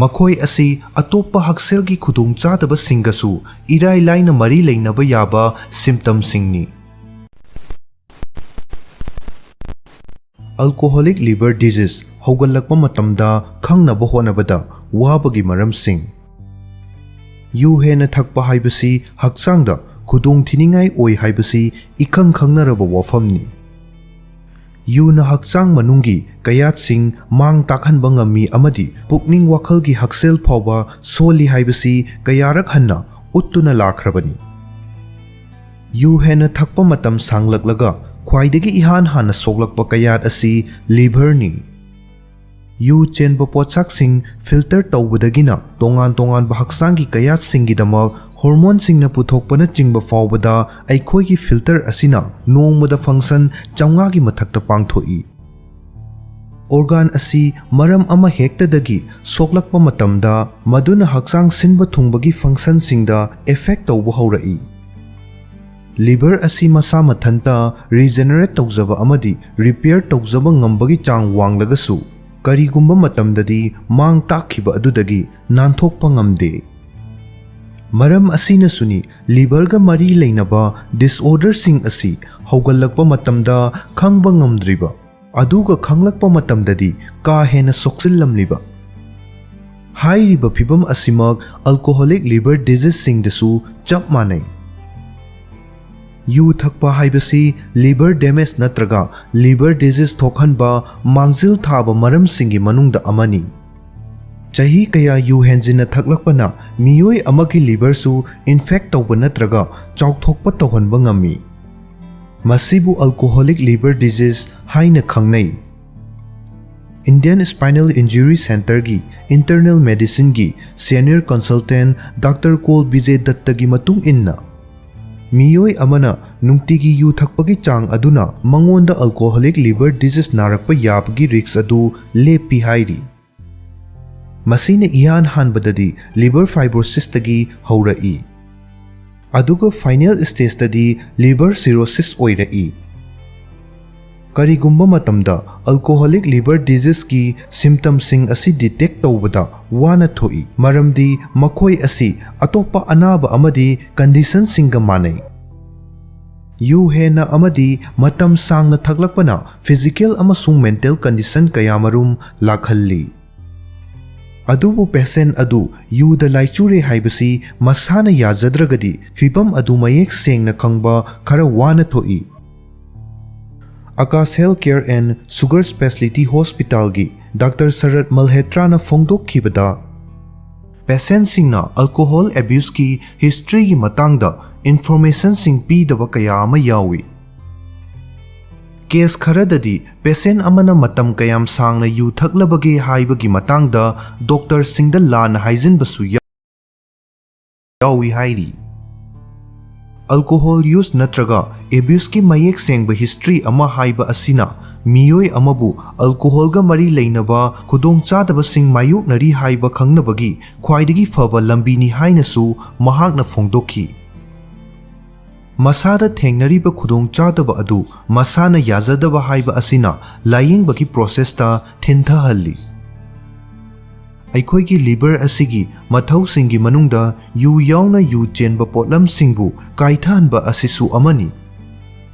ꯃꯈꯣꯏ ꯑꯁꯤ ꯑꯇꯣꯞꯄ ꯍꯛꯁꯦꯜꯒꯤ ꯈꯨꯗꯣꯡꯆꯥꯗꯕꯁꯤꯡꯒꯁꯨ ꯏꯔꯥꯏ ꯂꯥꯏꯅ ꯃꯔꯤ ꯂꯩꯅꯕ ꯌꯥꯕ ꯁꯤꯝꯇꯝꯁꯤꯡꯅꯤ꯫ ꯑꯜꯀꯣꯍꯣꯂꯤꯛ ꯂꯤꯚꯔ ꯗꯤꯖꯤꯖ ꯍꯧꯒꯠꯂꯛꯄ ꯃꯇꯝꯗ ꯈꯪꯅꯕ ꯍꯣꯠꯅꯕꯗ ꯋꯥꯕꯒꯤ ꯃꯔꯝꯁꯤꯡ꯫ ꯌꯨ ꯍꯦꯟꯅ ꯊꯛꯄ ꯍꯥꯏꯕꯁꯤ ꯍꯛꯆꯥꯡꯗ ꯈꯨꯗꯣꯡꯊꯤꯅꯤꯡꯉꯥꯏ ꯑꯣꯏ ꯍꯥꯏꯕꯁꯤ ꯏꯈꯪ ꯈꯪꯅꯔꯕ ꯋꯥꯐꯝꯅꯤ꯫ ꯌꯨꯅ ꯍꯛꯆꯥꯡ ꯃꯅꯨꯡꯒꯤ ꯀꯌꯥꯠꯁꯤꯡ ꯃꯥꯡ ꯇꯥꯛꯍꯟꯕ ꯉꯝꯃꯤ ꯑꯃꯗꯤ ꯄꯨꯛꯅꯤꯡ ꯋꯥꯈꯜꯒꯤ ꯍꯛꯁꯦꯜ ꯐꯥꯎꯕ ꯁꯣꯜꯂꯤ ꯍꯥꯏꯕꯁꯤ ꯀꯌꯥꯔꯛ ꯍꯟꯅ ꯎꯠꯇꯨꯅ ꯂꯥꯛꯈ꯭ꯔꯕꯅꯤ꯫ ꯌꯨ ꯍꯦꯟꯅ ꯊꯛꯄ ꯃꯇꯝ ꯁꯥꯡꯂꯛꯂꯒ ꯈ꯭ꯋꯥꯏꯗꯒꯤ ꯏꯍꯥꯟ ꯍꯥꯟꯅ ꯁꯣꯛꯂꯛꯄ ꯀꯌꯥꯠ ꯑꯁꯤ ꯂꯤꯚꯔꯅꯤ꯫ ꯌꯨ ꯆꯦꯟꯕ ꯄꯣꯠꯁꯛꯁꯤꯡ ꯐꯤꯜꯇꯔ ꯇꯧꯕꯗꯒꯤꯅ ꯇꯣꯉꯥꯟ ꯇꯣꯉꯥꯟꯕ ꯍꯛꯆꯥꯡꯒꯤ ꯀꯌꯥꯠꯁꯤꯡꯒꯤꯗꯃꯛ ꯍꯣꯔꯃꯣꯟꯁꯤꯡꯅ ꯄꯨꯊꯣꯛꯄꯅꯆꯤꯡꯕ ꯐꯥꯎꯕꯗ ꯑꯩꯈꯣꯏꯒꯤ ꯐꯤꯜꯇꯔ ꯑꯁꯤꯅ ꯅꯣꯡꯃꯗ ꯐꯪꯁꯟ ꯆꯥꯝꯃꯉꯥꯒꯤ ꯃꯊꯛꯇ ꯄꯥꯡꯊꯣꯛꯏ꯫ ꯑꯣꯔꯒꯥꯟ ꯑꯁꯤ ꯃꯔꯝ ꯑꯃ ꯍꯦꯛꯇꯗꯒꯤ ꯁꯣꯛꯂꯛꯄ ꯃꯇꯝꯗ ꯃꯗꯨꯅ ꯍꯛꯆꯥꯡ ꯁꯤꯟꯕ ꯊꯨꯡꯕꯒꯤ ꯐꯪꯁꯟꯁꯤꯡꯗ ꯑꯦꯐꯦꯛ ꯇꯧꯕ ꯍꯧꯔꯛꯏ꯫ ꯂꯤꯚꯔ ꯑꯁꯤ ꯃꯁꯥ ꯃꯊꯟꯇ ꯔꯤꯖꯦꯅꯔꯦꯠ ꯇꯧꯖꯕ ꯑꯃꯗꯤ ꯔꯤꯄꯤꯌꯔ ꯇꯧꯖꯕ ꯉꯝꯕꯒꯤ ꯆꯥꯡ ꯋꯥꯡꯂꯒꯁꯨ, ꯀꯔꯤꯒꯨꯝꯕ ꯃꯇꯝꯗꯗꯤ ꯃꯥꯡ ꯇꯥꯛꯈꯤꯕ ꯑꯗꯨꯗꯒꯤ ꯅꯥꯟꯊꯣꯛꯄ ꯉꯝꯗꯦ꯫ ꯃꯔꯝ ꯑꯁꯤꯅꯁꯨꯅꯤ ꯂꯤꯚꯔꯒ ꯃꯔꯤ ꯂꯩꯅꯕ ꯗꯤꯁꯑꯣꯔꯗꯔꯁꯤꯡ ꯑꯁꯤ ꯍꯧꯒꯠꯂꯛꯄ ꯃꯇꯝꯗ ꯈꯪꯕ ꯉꯝꯗ꯭ꯔꯤꯕ, ꯑꯗꯨꯒ ꯈꯪꯂꯛꯄ ꯃꯇꯝꯗꯗꯤ ꯀꯥ ꯍꯦꯟꯅ ꯁꯣꯛꯆꯤꯜꯂꯝꯂꯤꯕ꯫ ꯍꯥꯏꯔꯤꯕ ꯐꯤꯚꯝ ꯑꯁꯤꯃꯛ ꯑꯜꯀꯣꯍꯣꯂꯤꯛ ꯂꯤꯚꯔ ꯗꯤꯖꯤꯖꯁꯤꯡꯗꯁꯨ ꯆꯞ ꯃꯥꯟꯅꯩ꯫ ꯌꯨ ꯊꯛꯄ ꯍꯥꯏꯕꯁꯤ ꯂꯤꯚꯔ ꯗꯦꯃꯦꯖ ꯅꯠꯇ꯭ꯔꯒ ꯂꯤꯚꯔ ꯗꯤꯖꯤꯖ ꯊꯣꯛꯍꯟꯕ ꯃꯥꯡꯖꯤꯜ ꯊꯥꯕ ꯃꯔꯝꯁꯤꯡꯒꯤ ꯃꯅꯨꯡꯗ ꯑꯃꯅꯤ꯫ ꯆꯍꯤ ꯀꯌꯥ ꯌꯨ ꯍꯦꯟꯖꯤꯟꯅ ꯊꯛꯂꯛꯄꯅ ꯃꯤꯑꯣꯏ ꯑꯃꯒꯤ ꯂꯤꯚꯔꯁꯨ ꯏꯟꯐꯦꯛ ꯇꯧꯕ ꯅꯠꯇ꯭ꯔꯒ ꯆꯥꯎꯊꯣꯛꯄ ꯇꯧꯍꯟꯕ ꯉꯝꯃꯤ꯫ ꯃꯁꯤꯕꯨ alcoholic liver disease ꯍꯥꯏꯅ ꯈꯪꯅꯩ꯫ Indian Spinal Injury Centreꯒꯤ Internal Medicineꯒꯤ Senior Consultant Doctor call Bijay ꯗꯠꯇꯒꯤ ꯃꯇꯨꯡ ꯏꯟꯅ, ꯃꯤꯑꯣꯏ ꯑꯃꯅ ꯅꯨꯡꯇꯤꯒꯤ ꯌꯨ ꯊꯛꯄꯒꯤ ꯆꯥꯡ ꯑꯗꯨꯅ ꯃꯉꯣꯟꯗ alcoholic liver disease ꯅꯥꯔꯛꯄ ꯌꯥꯕꯒꯤ risk ꯑꯗꯨ ꯂꯦꯞꯄꯤ ꯍꯥꯏꯔꯤ꯫ ꯃꯁꯤꯅ ꯏꯍꯥꯟ ꯍꯥꯟꯕꯗꯗꯤ liver fibrosisꯇꯒꯤ ꯍꯧꯔꯛꯏ, ꯑꯗꯨꯒ final stageꯇꯗꯤ liver cirrhosis ꯑꯣꯏꯔꯛꯏ꯫ ꯀꯔꯤꯒꯨꯝꯕ ꯃꯇꯝꯗ alcoholic liver diseaseꯀꯤ symptomꯁꯤꯡ ꯑꯁꯤ detect ꯇꯧꯕꯗ ꯋꯥꯅ ꯊꯣꯛꯏ, ꯃꯔꯝꯗꯤ ꯃꯈꯣꯏ ꯑꯁꯤ ꯑꯇꯣꯞꯄ ꯑꯅꯥꯕ ꯑꯃꯗꯤ conditionꯁꯤꯡꯒ ꯃꯥꯟꯅꯩ꯫ ꯌꯨ ꯍꯦꯟꯅ ꯑꯃꯗꯤ ꯃꯇꯝ ꯁꯥꯡꯅ ꯊꯛꯂꯛꯄꯅ physical ꯑꯃꯁꯨꯡ mental condition ꯀꯌꯥꯃꯔꯨꯝ ꯂꯥꯛꯍꯜꯂꯤ꯫ ꯑꯗꯨꯕꯨ patient ꯑꯗꯨ ꯌꯨꯗ ꯂꯥꯏꯆꯨꯔꯦ ꯍꯥꯏꯕꯁꯤ ꯃꯁꯥꯅ ꯌꯥꯖꯗ꯭ꯔꯒꯗꯤ ꯐꯤꯚꯝ ꯑꯗꯨ ꯃꯌꯦꯛ ꯁꯦꯡꯅ ꯈꯪꯕ ꯈꯔ ꯋꯥꯅ ꯊꯣꯛꯏ꯫ Akash Healthcare and Sugar Speciality Hospitalꯒꯤ Doctor shirt ꯃꯜꯍꯦꯇ꯭ꯔꯥꯅ ꯐꯣꯡꯗꯣꯛꯈꯤꯕꯗ, patientꯁꯤꯡꯅ alcohol abuseꯀꯤ historyꯒꯤ ꯃꯇꯥꯡꯗ informationꯁꯤꯡ ꯄꯤꯗꯕ ꯀꯌꯥ ꯑꯃ ꯌꯥꯎꯏ꯫ Case ꯈꯔꯗꯗꯤ patient ꯑꯃꯅ ꯃꯇꯝ ꯀꯌꯥꯝ ꯁꯥꯡꯅ ꯌꯨ ꯊꯛꯂꯕꯒꯦ ꯍꯥꯏꯕꯒꯤ ꯃꯇꯥꯡꯗ doctorꯁꯤꯡꯗ ꯂꯥꯟꯅ ꯍꯥꯏꯖꯤꯟꯕꯁꯨ ꯌꯥꯎ-, ꯌꯥꯎꯏ ꯍꯥꯏꯔꯤ꯫ Alcohol use ꯅꯠꯇ꯭ꯔꯒ abuseꯀꯤ ꯃꯌꯦꯛ ꯁꯦꯡꯕ history ꯑꯃ ꯍꯥꯏꯕ ꯑꯁꯤꯅ ꯃꯤꯑꯣꯏ ꯑꯃꯕꯨ alcoholꯒ ꯃꯔꯤ ꯂꯩꯅꯕ ꯈꯨꯗꯣꯡꯆꯥꯗꯕꯁꯤꯡ ꯃꯥꯌꯣꯛꯅꯔꯤ ꯍꯥꯏꯕ ꯈꯪꯅꯕꯒꯤ ꯈ꯭ꯋꯥꯏꯗꯒꯤ ꯐꯕ ꯂꯝꯕꯤꯅꯤ ꯍꯥꯏꯅꯁꯨ ꯃꯍꯥꯛꯅ ꯐꯣꯡꯗꯣꯛꯈꯤ꯫ ꯃꯁꯥꯗ ꯊꯦꯡꯅꯔꯤꯕ ꯈꯨꯗꯣꯡꯆꯥꯗꯕ ꯑꯗꯨ ꯃꯁꯥꯅ ꯌꯥꯖꯗꯕ ꯍꯥꯏꯕ ꯑꯁꯤꯅ ꯂꯥꯌꯦꯡꯕꯒꯤ processꯇ ꯊꯤꯟꯊꯍꯜꯂꯤ꯫ ꯑꯩꯈꯣꯏꯒꯤ liver ꯑꯁꯤꯒꯤ ꯃꯊꯧꯁꯤꯡꯒꯤ ꯃꯅꯨꯡꯗ ꯌꯨ ꯌꯥꯎꯅ ꯌꯨ ꯆꯦꯟꯕ ꯄꯣꯠꯂꯝꯁꯤꯡꯕꯨ ꯀꯥꯏꯊꯍꯟꯕ ꯑꯁꯤꯁꯨ ꯑꯃꯅꯤ꯫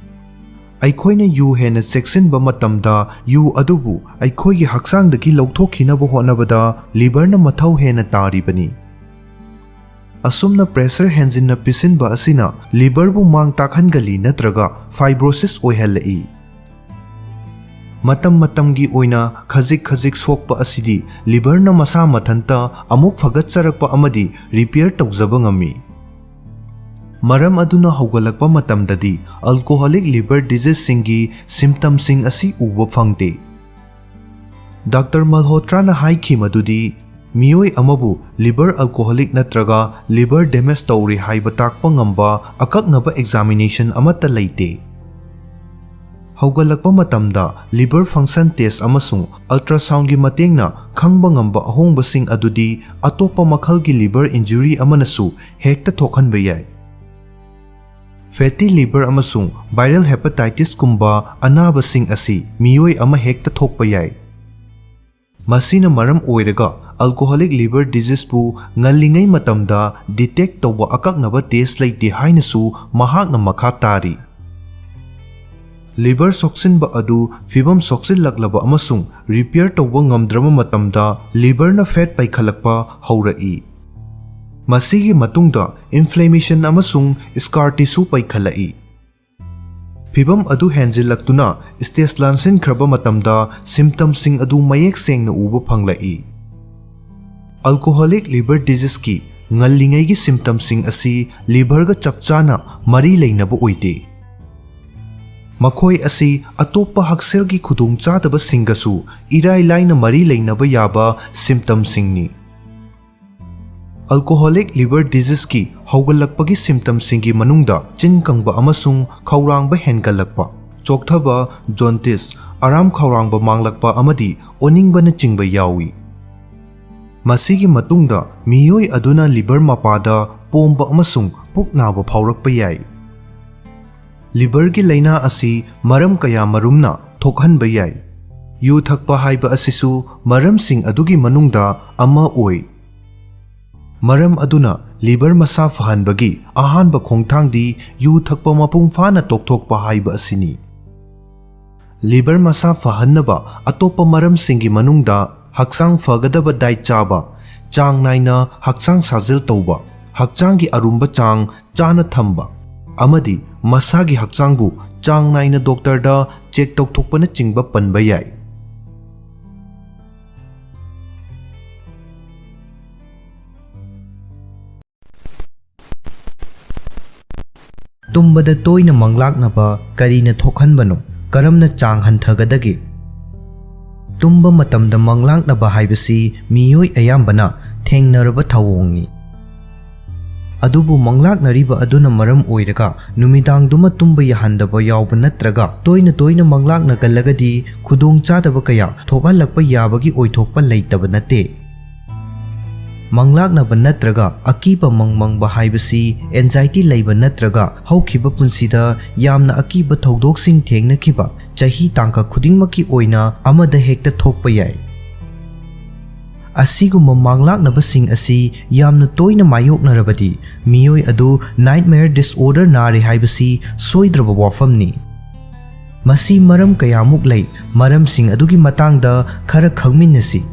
ꯑꯩꯈꯣꯏꯅ ꯌꯨ ꯍꯦꯟꯅ ꯆꯦꯛꯁꯤꯟꯕ ꯃꯇꯝꯗ ꯌꯨ ꯑꯗꯨꯕꯨ ꯑꯩꯈꯣꯏꯒꯤ ꯍꯛꯆꯥꯡꯗꯒꯤ ꯂꯧꯊꯣꯛꯈꯤꯅꯕ ꯍꯣꯠꯅꯕꯗ liverꯅ ꯃꯊꯧ ꯍꯦꯟꯅ ꯇꯥꯔꯤꯕꯅꯤ꯫ ꯑꯁꯨꯝꯅ pressure ꯍꯦꯟꯖꯤꯟꯅ ꯄꯤꯁꯤꯟꯕ ꯑꯁꯤꯅ liverꯕꯨ ꯃꯥꯡ ꯇꯥꯛꯍꯟꯒꯜꯂꯤ ꯅꯠꯇ꯭ꯔꯒ fibrosis ꯑꯣꯏꯍꯜꯂꯛꯏ꯫ ꯃꯇꯝ ꯃꯇꯝꯒꯤ ꯑꯣꯏꯅ ꯈꯖꯤꯛ ꯈꯖꯤꯛ ꯁꯣꯛꯄ ꯑꯁꯤꯗꯤ liverꯅ ꯃꯁꯥ ꯃꯊꯟꯇ ꯑꯃꯨꯛ ꯐꯒꯠꯆꯔꯛꯄ ꯑꯃꯗꯤ repair ꯇꯧꯖꯕ ꯉꯝꯃꯤ꯫ ꯃꯔꯝ ꯑꯗꯨꯅ ꯍꯧꯒꯠꯂꯛꯄ ꯃꯇꯝꯗꯗꯤ alcoholic liver diseaseꯁꯤꯡꯒꯤ symptomꯁꯤꯡ ꯑꯁꯤ ꯎꯕ ꯐꯪꯗꯦ꯫ ꯗꯥꯛꯇꯔ ꯃꯜꯍꯣꯇ꯭ꯔꯥꯅ ꯍꯥꯏꯈꯤ ꯃꯗꯨꯗꯤ ꯃꯤꯑꯣꯏ ꯑꯃꯕꯨ liver alcoholic ꯅꯠꯇ꯭ꯔꯒ liver damage ꯇꯧꯔꯦ ꯍꯥꯏꯕ ꯇꯥꯛꯄ ꯉꯝꯕ ꯑꯀꯛꯅꯕ examination ꯑꯃꯠꯇ ꯂꯩꯇꯦ꯫ ꯍꯧꯒꯠꯂꯛꯄ ꯃꯇꯝꯗ liver function test ꯑꯃꯁꯨꯡ ultrasoundꯒꯤ ꯃꯇꯦꯡꯅ ꯈꯪꯕ ꯉꯝꯕ ꯑꯍꯣꯡꯕꯁꯤꯡ ꯑꯗꯨꯗꯤ ꯑꯇꯣꯞꯄ ꯃꯈꯜꯒꯤ liver injury ꯑꯃꯅꯁꯨ ꯍꯦꯛꯇ ꯊꯣꯛꯍꯟꯕ ꯌꯥꯏ꯫ Fatty liver ꯑꯃꯁꯨꯡ viral hepatitisꯀꯨꯝꯕ ꯑꯅꯥꯕꯁꯤꯡ ꯑꯁꯤ ꯃꯤꯑꯣꯏ ꯑꯃ ꯍꯦꯛꯇ ꯊꯣꯛꯄ ꯌꯥꯏ꯫ ꯃꯁꯤꯅ ꯃꯔꯝ ꯑꯣꯏꯔꯒ alcoholic liver diseaseꯄꯨ ꯉꯜꯂꯤꯉꯩ ꯃꯇꯝꯗ detect ꯇꯧꯕ ꯑꯀꯛꯅꯕ test ꯂꯩꯇꯦ ꯍꯥꯏꯅꯁꯨ ꯃꯍꯥꯛꯅ ꯃꯈꯥ ꯇꯥꯔꯤ꯫ Liver ꯁꯣꯛꯆꯤꯟꯕ ꯑꯗꯨ ꯐꯤꯚꯝ ꯁꯣꯛꯆꯤꯜꯂꯛꯂꯕ ꯑꯃꯁꯨꯡ repair ꯇꯧꯕ ꯉꯝꯗ꯭ꯔꯕ ꯃꯇꯝꯗ liverꯅ fat ꯄꯩꯈꯠꯂꯛꯄ ꯍꯧꯔꯛꯏ꯫ ꯃꯁꯤꯒꯤ ꯃꯇꯨꯡꯗ inflammation ꯑꯃꯁꯨꯡ scar tissue ꯄꯩꯈꯠꯂꯛꯏ꯫ ꯐꯤꯚꯝ ꯑꯗꯨ ꯍꯦꯟꯖꯤꯜꯂꯛꯇꯨꯅ stage ꯂꯥꯟꯁꯤꯟꯈ꯭ꯔꯕ ꯃꯇꯝꯗ symptomꯁꯤꯡ ꯑꯗꯨ ꯃꯌꯦꯛ ꯁꯦꯡꯅ ꯎꯕ ꯐꯪꯂꯛꯏ꯫ Alcoholic liver diseaseꯀꯤ ꯉꯜꯂꯤꯉꯩꯒꯤ symptomꯁꯤꯡ ꯑꯁꯤ liverꯒ ꯆꯞ ꯆꯥꯅ ꯃꯔꯤ ꯂꯩꯅꯕ ꯑꯣꯏꯗꯦ꯫ ꯃꯈꯣꯏ ꯑꯁꯤ ꯑꯇꯣꯞꯄ ꯍꯛꯁꯦꯜꯒꯤ ꯈꯨꯗꯣꯡꯆꯥꯗꯕꯁꯤꯡꯒꯁꯨ ꯏꯔꯥꯏ ꯂꯥꯏꯅ ꯃꯔꯤ ꯂꯩꯅꯕ ꯌꯥꯕ symptomꯁꯤꯡꯅꯤ꯫ Alcoholic liver diseaseꯀꯤ ꯍꯧꯒꯠꯂꯛꯄꯒꯤ symptomꯁꯤꯡꯒꯤ ꯃꯅꯨꯡꯗ ꯆꯤꯟ ꯀꯪꯕ ꯑꯃꯁꯨꯡ ꯈꯧꯔꯥꯡꯕ ꯍꯦꯟꯒꯠꯂꯛꯄ, ꯆꯣꯛꯊꯕ, jaundice, ꯑꯔꯥꯝ ꯈꯧꯔꯥꯡꯕ ꯃꯥꯡꯂꯛꯄ ꯑꯃꯗꯤ ꯑꯣꯅꯤꯡꯕꯅꯆꯤꯡꯕ ꯌꯥꯎꯏ꯫ ꯃꯁꯤꯒꯤ ꯃꯇꯨꯡꯗ ꯃꯤꯑꯣꯏ ꯑꯗꯨꯅ liver ꯃꯄꯥꯗ ꯄꯣꯝꯕ ꯑꯃꯁꯨꯡ ꯄꯨꯛ ꯅꯥꯕ ꯐꯥꯎꯔꯛꯄ ꯌꯥꯏ꯫ Liverꯒꯤ ꯂꯥꯏꯅꯥ ꯑꯁꯤ ꯃꯔꯝ ꯀꯌꯥ ꯃꯔꯨꯝꯅ ꯊꯣꯛꯍꯟꯕ ꯌꯥꯏ꯫ ꯌꯨ ꯊꯛꯄ ꯍꯥꯏꯕ ꯑꯁꯤꯁꯨ ꯃꯔꯝꯁꯤꯡ ꯑꯗꯨꯒꯤ ꯃꯅꯨꯡꯗ ꯑꯃ ꯑꯣꯏ꯫ ꯃꯔꯝ ꯑꯗꯨꯅ liver ꯃꯁꯥ ꯐꯍꯟꯕꯒꯤ ꯑꯍꯥꯟꯕ ꯈꯣꯡꯊꯥꯡꯗꯤ ꯌꯨ ꯊꯛꯄ ꯃꯄꯨꯡ ꯐꯥꯅ ꯇꯣꯛꯊꯣꯛꯄ ꯍꯥꯏꯕ ꯑꯁꯤꯅꯤ꯫ Liver ꯃꯁꯥ ꯐꯍꯟꯅꯕ ꯑꯇꯣꯞꯄ ꯃꯔꯝꯁꯤꯡꯒꯤ ꯃꯅꯨꯡꯗ ꯍꯛꯆꯥꯡ ꯐꯒꯗꯕ diet ꯆꯥꯕ, ꯆꯥꯡ ꯅꯥꯏꯅ ꯍꯛꯆꯥꯡ ꯁꯥꯖꯦꯜ ꯇꯧꯕ, ꯍꯛꯆꯥꯡꯒꯤ ꯑꯔꯨꯝꯕ ꯆꯥꯡ ꯆꯥꯅ ꯊꯝꯕ, ꯑꯃꯗꯤ ꯃꯁꯥꯒꯤ ꯍꯛꯆꯥꯡꯕꯨ ꯆꯥꯡ ꯅꯥꯏꯅ doctorꯗ check ꯇꯧꯊꯣꯛꯄꯅꯆꯤꯡꯕ ꯄꯟꯕ ꯌꯥꯏ꯫ ꯇꯨꯝꯕꯗ ꯇꯣꯏꯅ ꯃꯪꯂꯥꯛꯅꯕ ꯀꯔꯤꯅ ꯊꯣꯛꯍꯟꯕꯅꯣ? ꯀꯔꯝꯅ ꯆꯥꯡ ꯍꯟꯊꯒꯗꯒꯦ? ꯇꯨꯝꯕ ꯃꯇꯝꯗ ꯃꯪꯂꯥꯛꯅꯕ ꯍꯥꯏꯕꯁꯤ ꯃꯤꯑꯣꯏ ꯑꯌꯥꯝꯕꯅ ꯊꯦꯡꯅꯔꯕ ꯊꯧꯑꯣꯡꯅꯤ꯫ ꯑꯗꯨꯕꯨ ꯃꯪꯂꯥꯛꯅꯔꯤꯕ ꯑꯗꯨꯅ ꯃꯔꯝ ꯑꯣꯏꯔꯒ ꯅꯨꯃꯤꯗꯥꯡꯗꯨꯃ ꯇꯨꯝꯕ ꯌꯥꯍꯟꯗꯕ ꯌꯥꯎꯕ ꯅꯠꯇ꯭ꯔꯒ ꯇꯣꯏꯅ ꯇꯣꯏꯅ ꯃꯪꯂꯥꯛꯅꯒꯜꯂꯒꯗꯤ ꯈꯨꯗꯣꯡꯆꯥꯗꯕ ꯀꯌꯥ ꯊꯣꯛꯍꯜꯂꯛꯄ ꯌꯥꯕꯒꯤ ꯑꯣꯏꯊꯣꯛꯄ ꯂꯩꯇꯕ ꯅꯠꯇꯦ꯫ ꯃꯪꯂꯥꯛꯅꯕ ꯅꯠꯇ꯭ꯔꯒ ꯑꯀꯤꯕ ꯃꯪ ꯃꯪꯕ ꯍꯥꯏꯕꯁꯤ anxiety ꯂꯩꯕ ꯅꯠꯇ꯭ꯔꯒ ꯍꯧꯈꯤꯕ ꯄꯨꯟꯁꯤꯗ ꯌꯥꯝꯅ ꯑꯀꯤꯕ ꯊꯧꯗꯣꯛꯁꯤꯡ ꯊꯦꯡꯅꯈꯤꯕ ꯆꯍꯤ ꯇꯥꯡꯀꯛ ꯈꯨꯗꯤꯡꯃꯛꯀꯤ ꯑꯣꯏꯅ ꯑꯃꯗ ꯍꯦꯛꯇ ꯊꯣꯛꯄ ꯌꯥꯏ꯫ ꯑꯁꯤꯒꯨꯝꯕ ꯃꯪꯂꯥꯛꯅꯕꯁꯤꯡ ꯑꯁꯤ ꯌꯥꯝꯅ ꯇꯣꯏꯅ ꯃꯥꯌꯣꯛꯅꯔꯕꯗꯤ ꯃꯤꯑꯣꯏ ꯑꯗꯨ nightmare disorder ꯅꯥꯔꯦ ꯍꯥꯏꯕꯁꯤ ꯁꯣꯏꯗ꯭ꯔꯕ ꯋꯥꯐꯝꯅꯤ꯫ ꯃꯁꯤ ꯃꯔꯝ ꯀꯌꯥꯃꯨꯛ ꯂꯩ꯫ ꯃꯔꯝꯁꯤꯡ ꯑꯗꯨꯒꯤ ꯃꯇꯥꯡꯗ ꯈꯔ ꯈꯪꯃꯤꯟꯅꯁꯤ꯫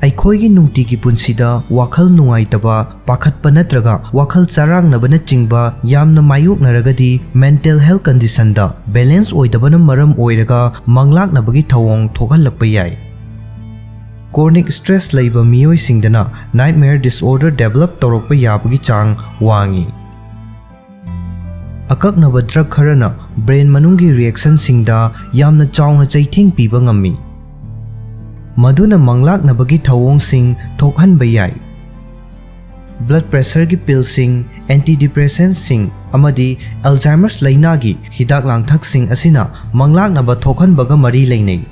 ꯑꯩꯈꯣꯏꯒꯤ ꯅꯨꯡꯇꯤꯒꯤ ꯄꯨꯟꯁꯤꯗ ꯋꯥꯈꯜ ꯅꯨꯡꯉꯥꯏꯇꯕ, ꯄꯥꯈꯠꯄ ꯅꯠꯇ꯭ꯔꯒ ꯋꯥꯈꯜ ꯆꯔꯥꯡꯅꯕꯅꯆꯤꯡꯕ ꯌꯥꯝꯅ ꯃꯥꯌꯣꯛꯅꯔꯒꯗꯤ mental health condition ꯗ balance ꯑꯣꯏꯗꯕꯅ ꯃꯔꯝ ꯑꯣꯏꯔꯒ ꯃꯪꯂꯥꯛꯅꯕꯒꯤ ꯊꯧꯑꯣꯡ ꯊꯣꯛꯍꯜꯂꯛꯄ ꯌꯥꯏ꯫ Chronic stress ꯂꯩꯕ ꯃꯤꯑꯣꯏꯁꯤꯡꯗꯅ nightmare disorder develop ꯇꯧꯔꯛꯄ ꯌꯥꯕꯒꯤ ꯆꯥꯡ ꯋꯥꯡꯏ꯫ ꯑꯀꯛꯅꯕ drug ꯈꯔꯅ brain ꯃꯅꯨꯡꯒꯤ reaction ꯁꯤꯡꯗ ꯌꯥꯝꯅ ꯆꯥꯎꯅ ꯆꯩꯊꯦꯡ ꯄꯤꯕ ꯉꯝꯃꯤ, ꯃꯗꯨꯅ ꯃꯪꯂꯥꯛꯅꯕꯒꯤ ꯊꯧꯑꯣꯡꯁꯤꯡ ꯊꯣꯛꯍꯟꯕ ꯌꯥꯏ꯫ Blood pressure ꯒꯤ pill ꯁꯤꯡ, antidepressant ꯁꯤꯡ, ꯑꯃꯗꯤ Alzheimer's ꯂꯥꯏꯅꯥꯒꯤ ꯍꯤꯗꯥꯛ ꯂꯥꯡꯊꯛꯁꯤꯡ ꯑꯁꯤꯅ ꯃꯪꯂꯥꯛꯅꯕ ꯊꯣꯛꯍꯟꯕꯒ ꯃꯔꯤ ꯂꯩꯅꯩ꯫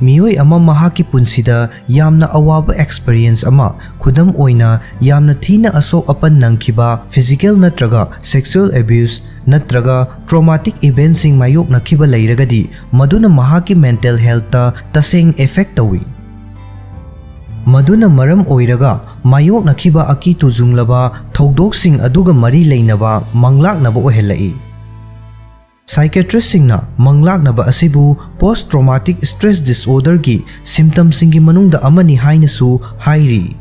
ꯃꯤꯑꯣꯏ ꯑꯃ ꯃꯍꯥꯛꯀꯤ ꯄꯨꯟꯁꯤꯗ ꯌꯥꯝꯅ ꯑꯋꯥꯕ experience ꯑꯃ, ꯈꯨꯗꯝ ꯑꯣꯏꯅ, ꯌꯥꯝꯅ ꯊꯤꯅ ꯑꯁꯣꯛ ꯑꯄꯟ ꯅꯪꯈꯤꯕ, physical ꯅꯠꯇ꯭ꯔꯒ sexual abuse, ꯅꯠꯇ꯭ꯔꯒ traumatic event ꯁꯤꯡ ꯃꯥꯌꯣꯛꯅꯈꯤꯕ ꯂꯩꯔꯒꯗꯤ, ꯃꯗꯨꯅ ꯃꯍꯥꯛꯀꯤ mental health ꯇ ꯇꯁꯦꯡ effect ꯇꯧꯏ꯫ ꯃꯗꯨꯅ ꯃꯔꯝ ꯑꯣꯏꯔꯒ ꯃꯥꯌꯣꯛꯅꯈꯤꯕ ꯑꯀꯤ ꯇꯨꯖꯨꯡꯂꯕ ꯊꯧꯗꯣꯛꯁꯤꯡ ꯑꯗꯨꯒ ꯃꯔꯤ ꯂꯩꯅꯕ ꯃꯪꯂꯥꯛꯅꯕ ꯑꯣꯏꯍꯜꯂꯛꯏ꯫ Psychiatrist ꯁꯤꯡꯅ ꯃꯪꯂꯥꯛꯅꯕ ꯑꯁꯤꯕꯨ post traumatic stress disorder ꯒꯤ symptom ꯁꯤꯡꯒꯤ ꯃꯅꯨꯡꯗ ꯑꯃꯅꯤ ꯍꯥꯏꯅꯁꯨ ꯍꯥꯏꯔꯤ꯫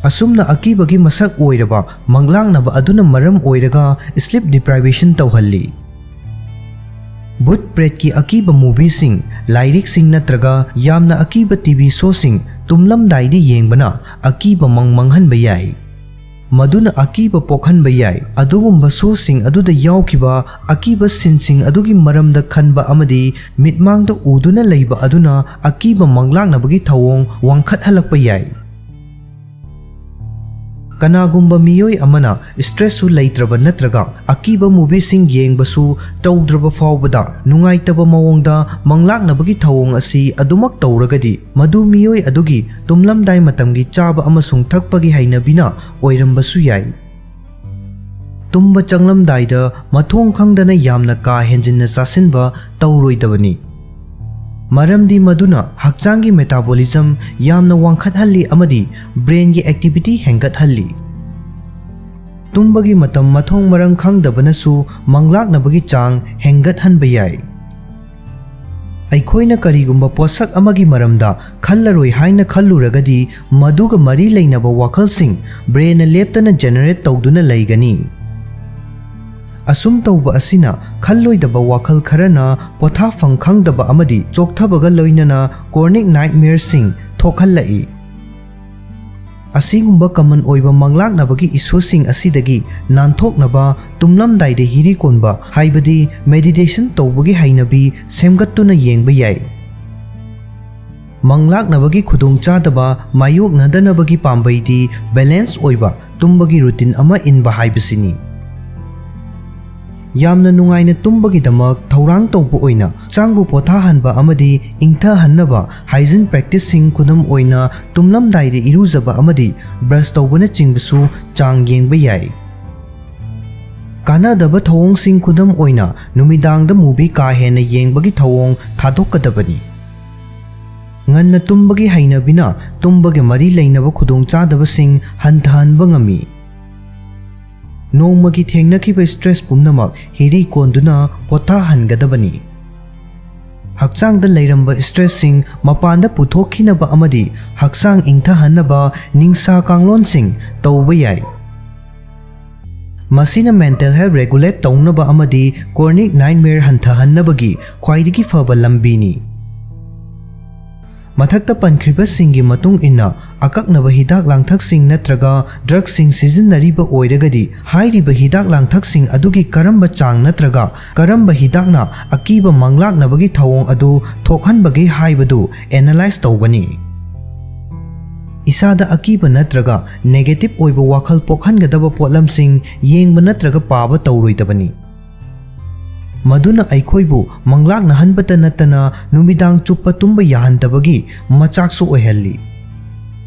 ꯑꯁꯨꯝꯅ ꯑꯀꯤꯕꯒꯤ ꯃꯁꯛ ꯑꯣꯏꯔꯕ ꯃꯪꯂꯥꯛꯅꯕ ꯑꯗꯨꯅ ꯃꯔꯝ ꯑꯣꯏꯔꯒ sleep deprivation ꯇꯧꯍꯜꯂꯤ꯫ ꯚꯨꯠ ꯄ꯭ꯔꯦꯠꯀꯤ ꯑꯀꯤꯕ movie ꯁꯤꯡ, ꯂꯥꯏꯔꯤꯛꯁꯤꯡ ꯅꯠꯇ꯭ꯔꯒ ꯌꯥꯝꯅ ꯑꯀꯤꯕ TV show ꯁꯤꯡ ꯇꯨꯝꯂꯝꯗꯥꯏꯗ ꯌꯦꯡꯕꯅ ꯑꯀꯤꯕ ꯃꯪ ꯃꯪꯍꯟꯕ ꯌꯥꯏ꯫ ꯃꯗꯨꯅ ꯑꯀꯤꯕ ꯄꯣꯛꯍꯟꯕ ꯌꯥꯏ꯫ ꯑꯗꯨꯒꯨꯝꯕ ꯁꯣꯁꯤꯡ ꯑꯗꯨꯗ ꯌꯥꯎꯈꯤꯕ ꯑꯀꯤꯕ ꯁꯤꯟꯁꯤꯡ ꯑꯗꯨꯒꯤ ꯃꯔꯝꯗ ꯈꯟꯕ ꯑꯃꯗꯤ ꯃꯤꯠꯃꯥꯡꯗ ꯎꯗꯨꯅ ꯂꯩꯕ ꯑꯗꯨꯅ ꯑꯀꯤꯕ ꯃꯪꯂꯥꯛꯅꯕꯒꯤ ꯊꯧꯑꯣꯡ ꯋꯥꯡꯈꯠꯍꯜꯂꯛꯄ ꯌꯥꯏ꯫ ꯀꯅꯥꯒꯨꯝꯕ ꯃꯤꯑꯣꯏ ꯑꯃꯅ ꯁ꯭ꯇ꯭ꯔꯦꯁꯁꯨ ꯂꯩꯇ꯭ꯔꯕ ꯅꯠꯇ꯭ꯔꯒ ꯑꯀꯤꯕ ꯃꯨꯚꯤꯁꯤꯡ ꯌꯦꯡꯕꯁꯨ ꯇꯧꯗ꯭ꯔꯕ ꯐꯥꯎꯕꯗ ꯅꯨꯡꯉꯥꯏꯇꯕ ꯃꯑꯣꯡꯗ ꯃꯪꯂꯥꯛꯅꯕꯒꯤ ꯊꯧꯑꯣꯡ ꯑꯁꯤ ꯑꯗꯨꯃꯛ ꯇꯧꯔꯒꯗꯤ, ꯃꯗꯨ ꯃꯤꯑꯣꯏ ꯑꯗꯨꯒꯤ ꯇꯨꯝꯂꯝꯗꯥꯏ ꯃꯇꯝꯒꯤ ꯆꯥꯕ ꯑꯃꯁꯨꯡ ꯊꯛꯄꯒꯤ ꯍꯩꯅꯕꯤꯅ ꯑꯣꯏꯔꯝꯕꯁꯨ ꯌꯥꯏ꯫ ꯇꯨꯝꯕ ꯆꯪꯂꯝꯗꯥꯏꯗ ꯃꯊꯣꯡ ꯈꯪꯗꯅ ꯌꯥꯝꯅ ꯀꯥ ꯍꯦꯟꯖꯤꯟꯅ ꯆꯥꯁꯤꯟꯕ ꯇꯧꯔꯣꯏꯗꯕꯅꯤ, ꯃꯔꯝꯗꯤ ꯃꯗꯨꯅ ꯍꯛꯆꯥꯡꯒꯤ ꯃꯦꯇꯥꯕꯣꯂꯤꯖꯝ ꯌꯥꯝꯅ ꯋꯥꯡꯈꯠꯍꯜꯂꯤ ꯑꯃꯗꯤ ꯕ꯭ꯔꯦꯟꯒꯤ ꯑꯦꯛꯇꯤꯚꯤꯇꯤ ꯍꯦꯟꯒꯠꯍꯜꯂꯤ꯫ ꯇꯨꯝꯕꯒꯤ ꯃꯇꯝ ꯃꯊꯣꯡ ꯃꯔꯝ ꯈꯪꯗꯕꯅꯁꯨ ꯃꯪꯂꯥꯛꯅꯕꯒꯤ ꯆꯥꯡ ꯍꯦꯟꯒꯠꯍꯟꯕ ꯌꯥꯏ꯫ ꯑꯩꯈꯣꯏꯅ ꯀꯔꯤꯒꯨꯝꯕ ꯄꯣꯠꯁꯛ ꯑꯃꯒꯤ ꯃꯔꯝꯗ ꯈꯜꯂꯔꯣꯏ ꯍꯥꯏꯅ ꯈꯜꯂꯨꯔꯒꯗꯤ, ꯃꯗꯨꯒ ꯃꯔꯤ ꯂꯩꯅꯕ ꯋꯥꯈꯜꯁꯤꯡ ꯕ꯭ꯔꯦꯟꯅ ꯂꯦꯞꯇꯅ ꯖꯦꯅꯦꯔꯦꯠ ꯇꯧꯗꯨꯅ ꯂꯩꯒꯅꯤ꯫ ꯑꯁꯨꯝ ꯇꯧꯕ ꯑꯁꯤꯅ ꯈꯜꯂꯣꯏꯗꯕ ꯋꯥꯈꯜ ꯈꯔꯅ ꯄꯣꯊꯥꯐꯝ ꯈꯪꯗꯕ ꯑꯃꯗꯤ ꯆꯣꯛꯊꯕꯒ ꯂꯣꯏꯅꯅ ꯀ꯭ꯔꯣꯅꯤꯛ ꯅꯥꯏꯠꯃꯤꯌꯔꯁꯤꯡ ꯊꯣꯛꯍꯜꯂꯛꯏ꯫ ꯑꯁꯤꯒꯨꯝꯕ ꯀꯃꯟ ꯑꯣꯏꯕ ꯃꯪꯂꯥꯛꯅꯕꯒꯤ ꯏꯁꯨꯁꯤꯡ ꯑꯁꯤꯗꯒꯤ ꯅꯥꯟꯊꯣꯛꯅꯕ ꯇꯨꯝꯂꯝꯗꯥꯏꯗ ꯍꯤꯔꯤ ꯀꯣꯟꯕ, ꯍꯥꯏꯕꯗꯤ ꯃꯦꯗꯤꯇꯦꯁꯟ ꯇꯧꯕꯒꯤ ꯍꯩꯅꯕꯤ ꯁꯦꯝꯒꯠꯇꯨꯅ ꯌꯦꯡꯕ ꯌꯥꯏ꯫ ꯃꯪꯂꯥꯛꯅꯕꯒꯤ ꯈꯨꯗꯣꯡꯆꯥꯗꯕ ꯃꯥꯌꯣꯛꯅꯗꯅꯕꯒꯤ ꯄꯥꯝꯕꯩꯗꯤ ꯕꯦꯂꯦꯟꯁ ꯑꯣꯏꯕ ꯇꯨꯝꯕꯒꯤ ꯔꯨꯇꯤꯟ ꯑꯃ ꯏꯟꯕ ꯍꯥꯏꯕꯁꯤꯅꯤ꯫ ꯌꯥꯝꯅ ꯅꯨꯡꯉꯥꯏꯅ ꯇꯨꯝꯕꯒꯤꯗꯃꯛ ꯊꯧꯔꯥꯡ ꯇꯧꯕ ꯑꯣꯏꯅ ꯍꯛꯆꯥꯡꯕꯨ ꯄꯣꯊꯥꯍꯟꯕ ꯑꯃꯗꯤ ꯏꯪꯊꯍꯟꯅꯕ ꯍꯥꯏꯖꯤꯟ ꯄ꯭ꯔꯦꯛꯇꯤꯁꯁꯤꯡ, ꯈꯨꯗꯝ ꯑꯣꯏꯅ ꯇꯨꯝꯂꯝꯗꯥꯏꯗ ꯏꯔꯨꯖꯕ ꯑꯃꯗꯤ ꯕ꯭ꯔꯁ ꯇꯧꯕꯅꯆꯤꯡꯕꯁꯨ ꯆꯥꯡ ꯌꯦꯡꯕ ꯌꯥꯏ꯫ ꯀꯥꯟꯅꯗꯕ ꯊꯧꯑꯣꯡꯁꯤꯡ, ꯈꯨꯗꯝ ꯑꯣꯏꯅ ꯅꯨꯃꯤꯗꯥꯡꯗ ꯃꯨꯚꯤ ꯀꯥ ꯍꯦꯟꯅ ꯌꯦꯡꯕꯒꯤ ꯊꯧꯑꯣꯡ ꯊꯥꯗꯣꯛꯀꯗꯕꯅꯤ꯫ ꯉꯟꯅ ꯇꯨꯝꯕꯒꯤ ꯍꯩꯅꯕꯤꯅ ꯇꯨꯝꯕꯒ ꯃꯔꯤ ꯂꯩꯅꯕ ꯈꯨꯗꯣꯡꯆꯥꯗꯕꯁꯤꯡ ꯍꯟꯊꯍꯟꯕ ꯉꯝꯃꯤ꯫ ꯅꯣꯡꯃꯒꯤ ꯊꯦꯡꯅꯈꯤꯕ ꯁ꯭ꯇ꯭ꯔꯦꯁ ꯄꯨꯝꯅꯃꯛ ꯍꯤꯔꯤ ꯀꯣꯟꯗꯨꯅ ꯄꯣꯊꯥꯍꯟꯒꯗꯕꯅꯤ꯫ ꯍꯛꯆꯥꯡꯗ ꯂꯩꯔꯝꯕ ꯁ꯭ꯇ꯭ꯔꯦꯁꯁꯤꯡ ꯃꯄꯥꯟꯗ ꯄꯨꯊꯣꯛꯈꯤꯅꯕ ꯑꯃꯗꯤ ꯍꯛꯆꯥꯡ ꯏꯪꯊꯍꯟꯅꯕ ꯅꯤꯡꯁꯥ ꯀꯥꯡꯂꯣꯟꯁꯤꯡ ꯇꯧꯕ ꯌꯥꯏ꯫ ꯃꯁꯤꯅ ꯃꯦꯟꯇꯦꯜ ꯍꯦꯜꯊ ꯔꯦꯒꯨꯂꯦꯠ ꯇꯧꯅꯕ ꯑꯃꯗꯤ ꯀ꯭ꯔꯣꯅꯤꯛ ꯅꯥꯏꯠꯃꯤꯌꯔ ꯍꯟꯊꯍꯟꯅꯕꯒꯤ ꯈ꯭ꯋꯥꯏꯗꯒꯤ ꯐꯕ ꯂꯝꯕꯤꯅꯤ꯫ ꯃꯊꯛꯇ ꯄꯟꯈ꯭ꯔꯤꯕꯁꯤꯡꯒꯤ ꯃꯇꯨꯡ ꯏꯟꯅ ꯑꯀꯛꯅꯕ ꯍꯤꯗꯥꯛ ꯂꯥꯡꯊꯛꯁꯤꯡ ꯅꯠꯇ꯭ꯔꯒ ꯗ꯭ꯔꯒꯁꯤꯡ ꯁꯤꯖꯤꯟꯅꯔꯤꯕ ꯑꯣꯏꯔꯒꯗꯤ, ꯍꯥꯏꯔꯤꯕ ꯍꯤꯗꯥꯛ ꯂꯥꯡꯊꯛꯁꯤꯡ ꯑꯗꯨꯒꯤ ꯀꯔꯝꯕ ꯆꯥꯡ ꯅꯠꯇ꯭ꯔꯒ ꯀꯔꯝꯕ ꯍꯤꯗꯥꯛꯅ ꯑꯀꯤꯕ ꯃꯪꯂꯥꯛꯅꯕꯒꯤ ꯊꯧꯑꯣꯡ ꯑꯗꯨ ꯊꯣꯛꯍꯟꯕꯒꯦ ꯍꯥꯏꯕꯗꯨ ꯑꯦꯅꯥꯂꯥꯏꯖ ꯇꯧꯒꯅꯤ꯫ ꯏꯁꯥꯗ ꯑꯀꯤꯕ ꯅꯠꯇ꯭ꯔꯒ ꯅꯦꯒꯦꯇꯤꯚ ꯑꯣꯏꯕ ꯋꯥꯈꯜ ꯄꯣꯛꯍꯟꯒꯗꯕ ꯄꯣꯠꯂꯝꯁꯤꯡ ꯌꯦꯡꯕ ꯅꯠꯇ꯭ꯔꯒ ꯄꯥꯕ ꯇꯧꯔꯣꯏꯗꯕꯅꯤ꯫ ꯃꯗꯨꯅ ꯑꯩꯈꯣꯏꯕꯨ ꯃꯪꯂꯥꯛꯅꯍꯟꯕꯇ ꯅꯠꯇꯅ ꯅꯨꯃꯤꯗꯥꯡ ꯆꯨꯞꯄ ꯇꯨꯝꯕ ꯌꯥꯍꯟꯗꯕꯒꯤ ꯃꯆꯥꯛꯁꯨ ꯑꯣꯏꯍꯜꯂꯤ꯫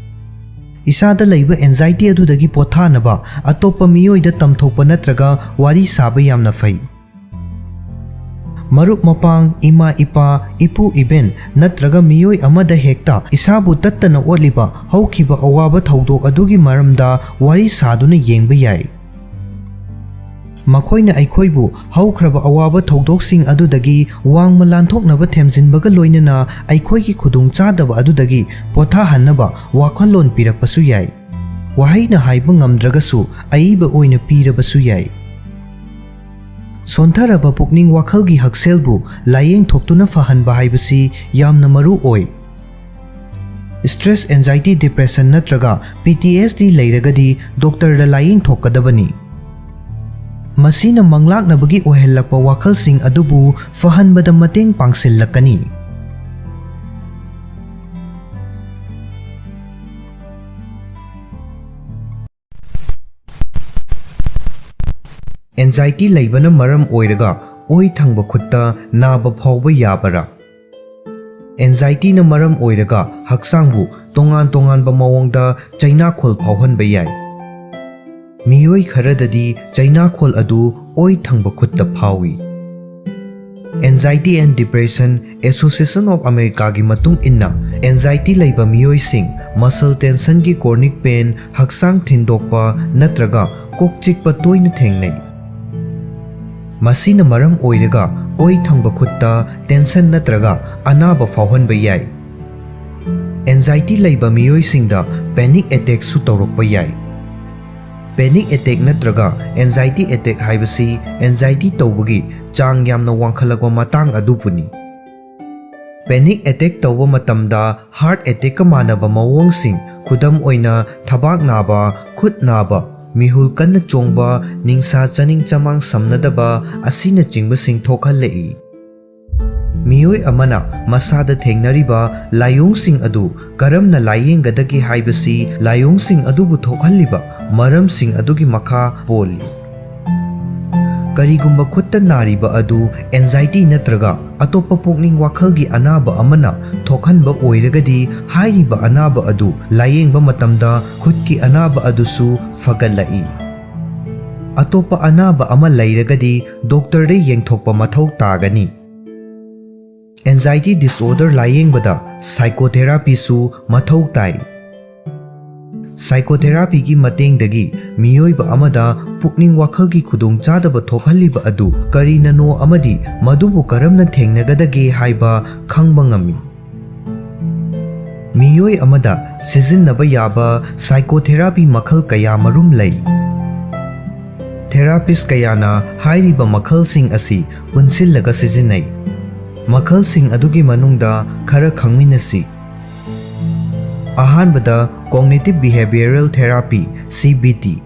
ꯏꯁꯥꯗ ꯂꯩꯕ ꯑꯦꯟꯖꯥꯏꯇꯤ ꯑꯗꯨꯗꯒꯤ ꯄꯣꯊꯥꯅꯕ ꯑꯇꯣꯞꯄ ꯃꯤꯑꯣꯏꯗ ꯇꯝꯊꯣꯛꯄ ꯅꯠꯇ꯭ꯔꯒ ꯋꯥꯔꯤ ꯁꯥꯕ ꯌꯥꯝꯅ ꯐꯩ꯫ ꯃꯔꯨꯞ ꯃꯄꯥꯡ, ꯏꯃꯥ ꯏꯄꯥ, ꯏꯄꯨ ꯏꯕꯦꯟ ꯅꯠꯇ꯭ꯔꯒ ꯃꯤꯑꯣꯏ ꯑꯃꯗ ꯍꯦꯛꯇ ꯏꯁꯥꯕꯨ ꯇꯠꯇꯅ ꯑꯣꯠꯂꯤꯕ ꯍꯧꯈꯤꯕ ꯑꯋꯥꯕ ꯊꯧꯗꯣꯛ ꯑꯗꯨꯒꯤ ꯃꯔꯝꯗ ꯋꯥꯔꯤ ꯁꯥꯗꯨꯅ ꯌꯦꯡꯕ ꯌꯥꯏ꯫ ꯃꯈꯣꯏꯅ ꯑꯩꯈꯣꯏꯕꯨ ꯍꯧꯈ꯭ꯔꯕ ꯑꯋꯥꯕ ꯊꯧꯗꯣꯛꯁꯤꯡ ꯑꯗꯨꯗꯒꯤ ꯋꯥꯡꯃ ꯂꯥꯟꯊꯣꯛꯅꯕ ꯊꯦꯝꯖꯤꯟꯕꯒ ꯂꯣꯏꯅꯅ ꯑꯩꯈꯣꯏꯒꯤ ꯈꯨꯗꯣꯡꯆꯥꯗꯕ ꯑꯗꯨꯗꯒꯤ ꯄꯣꯊꯥꯍꯟꯅꯕ ꯋꯥꯈꯜꯂꯣꯟ ꯄꯤꯔꯛꯄꯁꯨ ꯌꯥꯏ꯫ ꯋꯥꯍꯩꯅ ꯍꯥꯏꯕ ꯉꯝꯗ꯭ꯔꯒꯁꯨ ꯑꯏꯕ ꯑꯣꯏꯅ ꯄꯤꯔꯕꯁꯨ ꯌꯥꯏ꯫ ꯁꯣꯟꯊꯔꯕ ꯄꯨꯛꯅꯤꯡ ꯋꯥꯈꯜꯒꯤ ꯍꯛꯁꯦꯜꯕꯨ ꯂꯥꯌꯦꯡ ꯊꯣꯛꯇꯨꯅ ꯐꯍꯟꯕ ꯍꯥꯏꯕꯁꯤ ꯌꯥꯝꯅ ꯃꯔꯨ ꯑꯣꯏ꯫ ꯁ꯭ꯇ꯭ꯔꯦꯁ, ꯑꯦꯟꯖꯥꯏꯇꯤ, ꯗꯤꯄ꯭ꯔꯦꯁꯟ ꯅꯠꯇ꯭ꯔꯒ ꯄꯤ ꯇꯤ ꯑꯦꯁ ꯗꯤ ꯂꯩꯔꯒꯗꯤ ꯗꯣꯛꯇꯔꯗ ꯂꯥꯌꯦꯡ ꯊꯣꯛꯀꯗꯕꯅꯤ꯫ ꯃꯁꯤꯅ ꯃꯪꯂꯥꯛꯅꯕꯒꯤ ꯑꯣꯏꯍꯜꯂꯛꯄ ꯋꯥꯈꯜꯁꯤꯡ ꯑꯗꯨꯕꯨ ꯐꯍꯟꯕꯗ ꯃꯇꯦꯡ ꯄꯥꯡꯁꯤꯜꯂꯛꯀꯅꯤ꯫ ꯑꯦꯟꯖꯥꯏꯇꯤ ꯂꯩꯕꯅ ꯃꯔꯝ ꯑꯣꯏꯔꯒ ꯑꯣꯏ ꯊꯪꯕ ꯈꯨꯠꯇ ꯅꯥꯕ ꯐꯥꯎꯕ ꯌꯥꯕꯔꯥ? ꯑꯦꯟꯖꯥꯏꯇꯤꯅ ꯃꯔꯝ ꯑꯣꯏꯔꯒ ꯍꯛꯆꯥꯡꯕꯨ ꯇꯣꯉꯥꯟ ꯇꯣꯉꯥꯟꯕ ꯃꯑꯣꯡꯗ ꯆꯩꯅꯥꯈꯣꯜ ꯐꯥꯎꯍꯟꯕ ꯌꯥꯏ꯫ ꯃꯤꯑꯣꯏ ꯈꯔꯗꯗꯤ ꯆꯩꯅꯥꯈꯣꯜ ꯑꯗꯨ ꯑꯣꯏ ꯊꯪꯕ ꯈꯨꯠꯇ ꯐꯥꯎꯏ꯫ Anxiety and Depression Association of Americaꯒꯤ ꯃꯇꯨꯡ ꯏꯟꯅ, ꯑꯦꯟꯖꯥꯏꯇꯤ ꯂꯩꯕ ꯃꯤꯑꯣꯏꯁꯤꯡ ꯃꯁꯜ ꯇꯦꯟꯁꯟꯒꯤ ꯀ꯭ꯔꯣꯅꯤꯛ ꯄꯦꯟ, ꯍꯛꯆꯥꯡ ꯊꯤꯟꯗꯣꯛꯄ ꯅꯠꯇ꯭ꯔꯒ ꯀꯣꯛ ꯆꯤꯛꯄ ꯇꯣꯏꯅ ꯊꯦꯡꯅꯩ꯫ ꯃꯁꯤꯅ ꯃꯔꯝ ꯑꯣꯏꯔꯒ ꯑꯣꯏ ꯊꯪꯕ ꯈꯨꯠꯇ ꯇꯦꯟꯁꯟ ꯅꯠꯇ꯭ꯔꯒ ꯑꯅꯥꯕ ꯐꯥꯎꯍꯟꯕ ꯌꯥꯏ꯫ ꯑꯦꯟꯖꯥꯏꯇꯤ ꯂꯩꯕ ꯃꯤꯑꯣꯏꯁꯤꯡꯗ ꯄꯦꯅꯤꯛ ꯑꯦꯇꯦꯛꯁꯨ ꯇꯧꯔꯛꯄ ꯌꯥꯏ꯫ ꯄꯦꯅꯤꯛ ꯑꯦꯇꯦꯛ ꯅꯠꯇ꯭ꯔꯒ ꯑꯦꯟꯖꯥꯏꯇꯤ ꯑꯦꯇꯦꯛ ꯍꯥꯏꯕꯁꯤ ꯑꯦꯟꯖꯥꯏꯇꯤ ꯇꯧꯕꯒꯤ ꯆꯥꯡ ꯌꯥꯝꯅ ꯋꯥꯡꯈꯠꯂꯛꯄ ꯃꯇꯥꯡ ꯑꯗꯨꯕꯨꯅꯤ꯫ ꯄꯦꯅꯤꯛ ꯑꯦꯇꯦꯛ ꯇꯧꯕ ꯃꯇꯝꯗ ꯍꯥꯔꯠ ꯑꯦꯇꯦꯛꯀ ꯃꯥꯟꯅꯕ ꯃꯑꯣꯡꯁꯤꯡ ꯈꯨꯗꯝ ꯑꯣꯏꯅ, ꯊꯕꯥꯛ ꯅꯥꯕ, ꯈꯨꯠ ꯅꯥꯕ, ꯃꯤꯍꯨꯜ ꯀꯟꯅ ꯆꯣꯡꯕ, ꯅꯤꯡꯁꯥ ꯆꯥꯅꯤꯡ ꯆꯃꯥꯡ ꯁꯝꯅꯗꯕ ꯑꯁꯤꯅꯆꯤꯡꯕꯁꯤꯡ ꯊꯣꯛꯍꯜꯂꯛꯏ꯫ ꯃꯤꯑꯣꯏ ꯑꯃꯅ ꯃꯁꯥꯗ ꯊꯦꯡꯅꯔꯤꯕ ꯂꯥꯏꯑꯣꯡꯁꯤꯡ ꯑꯗꯨ ꯀꯔꯝꯅ ꯂꯥꯏꯌꯦꯡꯒꯗꯒꯦ ꯍꯥꯏꯕꯁꯤ ꯂꯥꯏꯑꯣꯡꯁꯤꯡ ꯑꯗꯨꯕꯨ ꯊꯣꯛꯍꯜꯂꯤꯕ ꯃꯔꯝꯁꯤꯡ ꯑꯗꯨꯒꯤ ꯃꯈꯥ ꯄꯣꯜꯂꯤ꯫ ꯀꯔꯤꯒꯨꯝꯕ ꯈꯨꯠꯇ ꯅꯥꯔꯤꯕ ꯑꯗꯨ anxiety ꯅꯠꯇ꯭ꯔꯒ ꯑꯇꯣꯞꯄ ꯄꯨꯛꯅꯤꯡ ꯋꯥꯈꯜꯒꯤ ꯑꯅꯥꯕ ꯑꯃꯅ ꯊꯣꯛꯍꯟꯕ ꯑꯣꯏꯔꯒꯗꯤ, ꯍꯥꯏꯔꯤꯕ ꯑꯅꯥꯕ ꯑꯗꯨ ꯂꯥꯏꯌꯦꯡꯕ ꯃꯇꯝꯗ ꯈꯨꯠꯀꯤ ꯑꯅꯥꯕ ꯑꯗꯨꯁꯨ ꯐꯒꯠꯂꯛꯏ꯫ ꯑꯇꯣꯞꯄ ꯑꯅꯥꯕ ꯑꯃ ꯂꯩꯔꯒꯗꯤ ꯗꯣꯛꯇꯔꯗ ꯌꯦꯡꯊꯣꯛꯄ ꯃꯊꯧ ꯇꯥꯒꯅꯤ꯫ Anxiety disorder ꯂꯥꯏꯌꯦꯡꯕꯗ psychotherapyꯁꯨ ꯃꯊꯧ ꯇꯥꯏ꯫ Psychotherapyꯒꯤ ꯃꯇꯦꯡꯗꯒꯤ ꯃꯤꯑꯣꯏꯕ ꯑꯃꯗ ꯄꯨꯛꯅꯤꯡ ꯋꯥꯈꯜꯒꯤ ꯈꯨꯗꯣꯡꯆꯥꯗꯕ ꯊꯣꯛꯍꯜꯂꯤꯕ ꯑꯗꯨ ꯀꯔꯤꯅꯅꯣ ꯑꯃꯗꯤ ꯃꯗꯨꯕꯨ ꯀꯔꯝꯅ ꯊꯦꯡꯅꯒꯗꯒꯦ ꯍꯥꯏꯕ ꯈꯪꯕ ꯉꯝꯃꯤ꯫ ꯃꯤꯑꯣꯏ ꯑꯃꯗ ꯁꯤꯖꯤꯟꯅꯕ ꯌꯥꯕ psychotherapy ꯃꯈꯜ ꯀꯌꯥ ꯃꯔꯨꯝ ꯂꯩ꯫ Therapist ꯀꯌꯥꯅ ꯍꯥꯏꯔꯤꯕ ꯃꯈꯜꯁꯤꯡ ꯑꯁꯤ ꯄꯨꯟꯁꯤꯜꯂꯒ ꯁꯤꯖꯤꯟꯅꯩ꯫ ꯃꯈꯜꯁꯤꯡ ꯑꯗꯨꯒꯤ ꯃꯅꯨꯡꯗ ꯈꯔ ꯈꯪꯃꯤꯟꯅꯁꯤ꯫ ꯑꯍꯥꯟꯕꯗ, Cognitive Behavioral Therapy, C B T꯫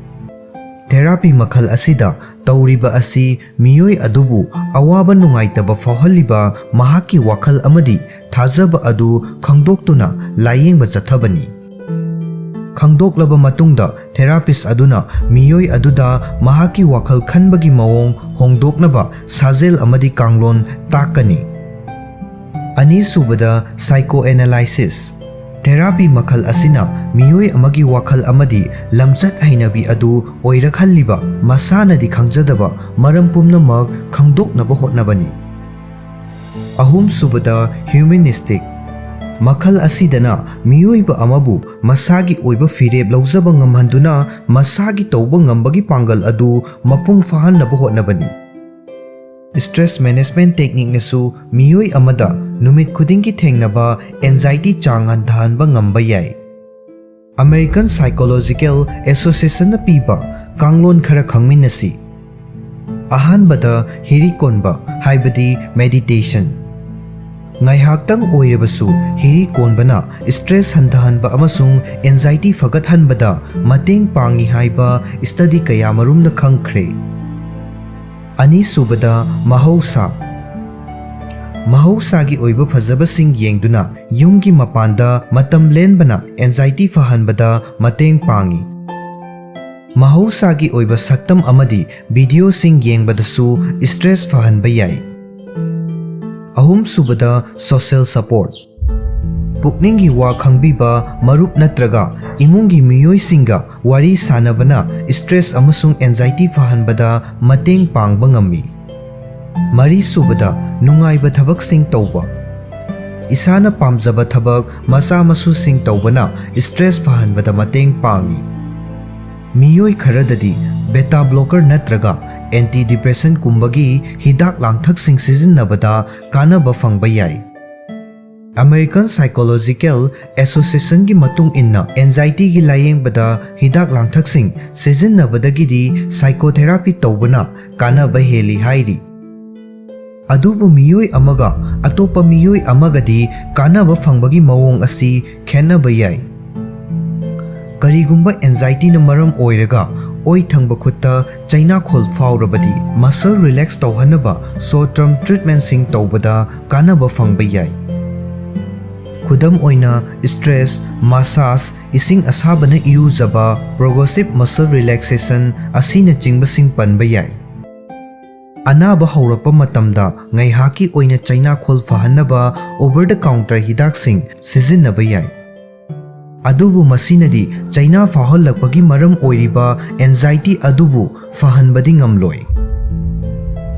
Therapy ꯃꯈꯜ ꯑꯁꯤꯗ ꯇꯧꯔꯤꯕ ꯑꯁꯤ ꯃꯤꯑꯣꯏ ꯑꯗꯨꯕꯨ ꯑꯋꯥꯕ ꯅꯨꯡꯉꯥꯏꯇꯕ ꯐꯥꯎꯍꯜꯂꯤꯕ ꯃꯍꯥꯛꯀꯤ ꯋꯥꯈꯜ ꯑꯃꯗꯤ ꯊꯥꯖꯕ ꯑꯗꯨ ꯈꯪꯗꯣꯛꯇꯨꯅ ꯂꯥꯏꯌꯦꯡꯕ ꯆꯠꯊꯕꯅꯤ꯫ ꯈꯪꯗꯣꯛꯂꯕ ꯃꯇꯨꯡꯗ, therapist ꯑꯗꯨꯅ ꯃꯤꯑꯣꯏ ꯑꯗꯨꯗ ꯃꯍꯥꯛꯀꯤ ꯋꯥꯈꯜ ꯈꯟꯕꯒꯤ ꯃꯑꯣꯡ ꯍꯣꯡꯗꯣꯛꯅꯕ ꯁꯥꯖꯦꯜ ꯑꯃꯗꯤ ꯀꯥꯡꯂꯣꯟ ꯇꯥꯛꯀꯅꯤ꯫ ꯑꯅꯤꯁꯨꯕꯗ, psychoanalysis꯫ Therapy ꯃꯈꯜ ꯑꯁꯤꯅ ꯃꯤꯑꯣꯏ ꯑꯃꯒꯤ ꯋꯥꯈꯜ ꯑꯃꯗꯤ ꯂꯝꯆꯠ ꯍꯩꯅꯕꯤ ꯑꯗꯨ ꯑꯣꯏꯔꯛꯍꯜꯂꯤꯕ ꯃꯁꯥꯅꯗꯤ ꯈꯪꯖꯗꯕ ꯃꯔꯝ ꯄꯨꯝꯅꯃꯛ ꯈꯪꯗꯣꯛꯅꯕ ꯍꯣꯠꯅꯕꯅꯤ꯫ ꯑꯍꯨꯝꯁꯨꯕꯗ, humanistic꯫ ꯃꯈꯜ ꯑꯁꯤꯗꯅ ꯃꯤꯑꯣꯏꯕ ꯑꯃꯕꯨ ꯃꯁꯥꯒꯤ ꯑꯣꯏꯕ ꯐꯤꯔꯦꯞ ꯂꯧꯖꯕ ꯉꯝꯍꯟꯗꯨꯅ ꯃꯁꯥꯒꯤ ꯇꯧꯕ ꯉꯝꯕꯒꯤ ꯄꯥꯡꯒꯜ ꯑꯗꯨ ꯃꯄꯨꯡ ꯐꯥꯍꯟꯅꯕ ꯍꯣꯠꯅꯕꯅꯤ꯫ Stress management techniqueꯅꯁꯨ ꯃꯤꯑꯣꯏ ꯑꯃꯗ ꯅꯨꯃꯤꯠ ꯈꯨꯗꯤꯡꯒꯤ ꯊꯦꯡꯅꯕ anxiety ꯆꯥꯡ ꯍꯟꯊꯍꯟꯕ ꯉꯝꯕ ꯌꯥꯏ꯫ American Psychological Associationꯅ ꯄꯤꯕ ꯀꯥꯡꯂꯣꯟ ꯈꯔ ꯈꯪꯃꯤꯟꯅꯁꯤ꯫ ꯑꯍꯥꯟꯕꯗ, ꯍꯤꯔꯤꯀꯣꯟꯕ ꯍꯥꯏꯕꯗꯤ meditation꯫ ꯉꯥꯏꯍꯥꯛꯇꯪ ꯑꯣꯏꯔꯕꯁꯨ ꯍꯤꯔꯤ ꯀꯣꯟꯕꯅ stress ꯍꯟꯊꯍꯟꯕ ꯑꯃꯁꯨꯡ anxiety ꯐꯒꯠꯍꯟꯕꯗ ꯃꯇꯦꯡ ꯄꯥꯡꯏ ꯍꯥꯏꯕ study ꯀꯌꯥꯃꯔꯨꯝꯅ ꯈꯪꯈ꯭ꯔꯦ꯫ ꯑꯅꯤꯁꯨꯕꯗ, ꯃꯍꯧꯁꯥ꯫ ꯃꯍꯧꯁꯥꯒꯤ ꯑꯣꯏꯕ ꯐꯖꯕꯁꯤꯡ ꯌꯦꯡꯗꯨꯅ ꯌꯨꯝꯒꯤ ꯃꯄꯥꯟꯗ ꯃꯇꯝ ꯂꯦꯟꯕꯅ anxiety ꯐꯍꯟꯕꯗ ꯃꯇꯦꯡ ꯄꯥꯡꯏ꯫ ꯃꯍꯧꯁꯥꯒꯤ ꯑꯣꯏꯕ ꯁꯛꯇꯝ ꯑꯃꯗꯤ videoꯁꯤꯡ ꯌꯦꯡꯕꯗꯁꯨ stress ꯐꯍꯟꯕ ꯌꯥꯏ꯫ ꯑꯍꯨꯝꯁꯨꯕꯗ, social support꯫ ꯄꯨꯛꯅꯤꯡꯒꯤ ꯋꯥ ꯈꯪꯕꯤꯕ ꯃꯔꯨꯞ ꯅꯠꯇ꯭ꯔꯒ ꯏꯃꯨꯡꯒꯤ ꯃꯤꯑꯣꯏꯁꯤꯡꯒ ꯋꯥꯔꯤ ꯁꯥꯅꯕꯅ stress ꯑꯃꯁꯨꯡ anxiety ꯐꯍꯟꯕꯗ ꯃꯇꯦꯡ ꯄꯥꯡꯕ ꯉꯝꯃꯤ꯫ ꯃꯔꯤꯁꯨꯕꯗ, ꯅꯨꯡꯉꯥꯏꯕ ꯊꯕꯛꯁꯤꯡ ꯇꯧꯕ꯫ ꯏꯁꯥꯅ ꯄꯥꯝꯖꯕ ꯊꯕꯛ ꯃꯆꯥ ꯃꯁꯨꯁꯤꯡ ꯇꯧꯕꯅ stress ꯐꯍꯟꯕꯗ ꯃꯇꯦꯡ ꯄꯥꯡꯏ꯫ ꯃꯤꯑꯣꯏ ꯈꯔꯗꯗꯤ beta blocker ꯅꯠꯇ꯭ꯔꯒ antidepressantꯀꯨꯝꯕꯒꯤ ꯍꯤꯗꯥꯛ ꯂꯥꯡꯊꯛꯁꯤꯡ ꯁꯤꯖꯤꯟꯅꯕꯗ ꯀꯥꯟꯅꯕ ꯐꯪꯕ ꯌꯥꯏ꯫ American Psychological Associationꯒꯤ ꯃꯇꯨꯡ ꯏꯟꯅ, anxietyꯒꯤ ꯂꯥꯌꯦꯡꯕꯗ ꯍꯤꯗꯥꯛ ꯂꯥꯡꯊꯛꯁꯤꯡ ꯁꯤꯖꯤꯟꯅꯕꯗꯒꯤꯗꯤ psychotherapy ꯇꯧꯕꯅ ꯀꯥꯟꯅꯕ ꯍꯦꯜꯂꯤ ꯍꯥꯏꯔꯤ꯫ ꯑꯗꯨꯕꯨ ꯃꯤꯑꯣꯏ ꯑꯃꯒ ꯑꯇꯣꯞꯄ ꯃꯤꯑꯣꯏ ꯑꯃꯒꯗꯤ ꯀꯥꯟꯅꯕ ꯐꯪꯕꯒꯤ ꯃꯑꯣꯡ ꯑꯁꯤ ꯈꯦꯠꯅꯕ ꯌꯥꯏ꯫ ꯀꯔꯤꯒꯨꯝꯕ anxietyꯅ ꯃꯔꯝ ꯑꯣꯏꯔꯒ ꯑꯣꯏ ꯊꯪꯕ ꯈꯨꯠꯇ ꯆꯩꯅꯥꯈꯣꯜ ꯐꯥꯎꯔꯕꯗꯤ, muscle relax ꯇꯧꯍꯟꯅꯕ short term treatmentꯁꯤꯡ ꯇꯧꯕꯗ ꯀꯥꯟꯅꯕ ꯐꯪꯕ ꯌꯥꯏ꯫ ꯈꯨꯗꯝ ꯑꯣꯏꯅ, stress massage, ꯏꯁꯤꯡ ꯑꯁꯥꯕꯅ ꯏꯔꯨꯖꯕ, progressive muscle relaxation ꯑꯁꯤꯅꯆꯤꯡꯕꯁꯤꯡ ꯄꯟꯕ ꯌꯥꯏ꯫ ꯑꯅꯥꯕ ꯍꯧꯔꯛꯄ ꯃꯇꯝꯗ ꯉꯥꯏꯍꯥꯛꯀꯤ ꯑꯣꯏꯅ ꯆꯩꯅꯥꯈꯣꯜ ꯐꯍꯟꯅꯕ over the counter ꯍꯤꯗꯥꯛꯁꯤꯡ ꯁꯤꯖꯤꯟꯅꯕ ꯌꯥꯏ꯫ ꯑꯗꯨꯕꯨ ꯃꯁꯤꯅꯗꯤ ꯆꯩꯅꯥ ꯐꯥꯎꯍꯜꯂꯛꯄꯒꯤ ꯃꯔꯝ ꯑꯣꯏꯔꯤꯕ anxiety ꯑꯗꯨꯕꯨ ꯐꯍꯟꯕꯗꯤ ꯉꯝꯂꯣꯏ꯫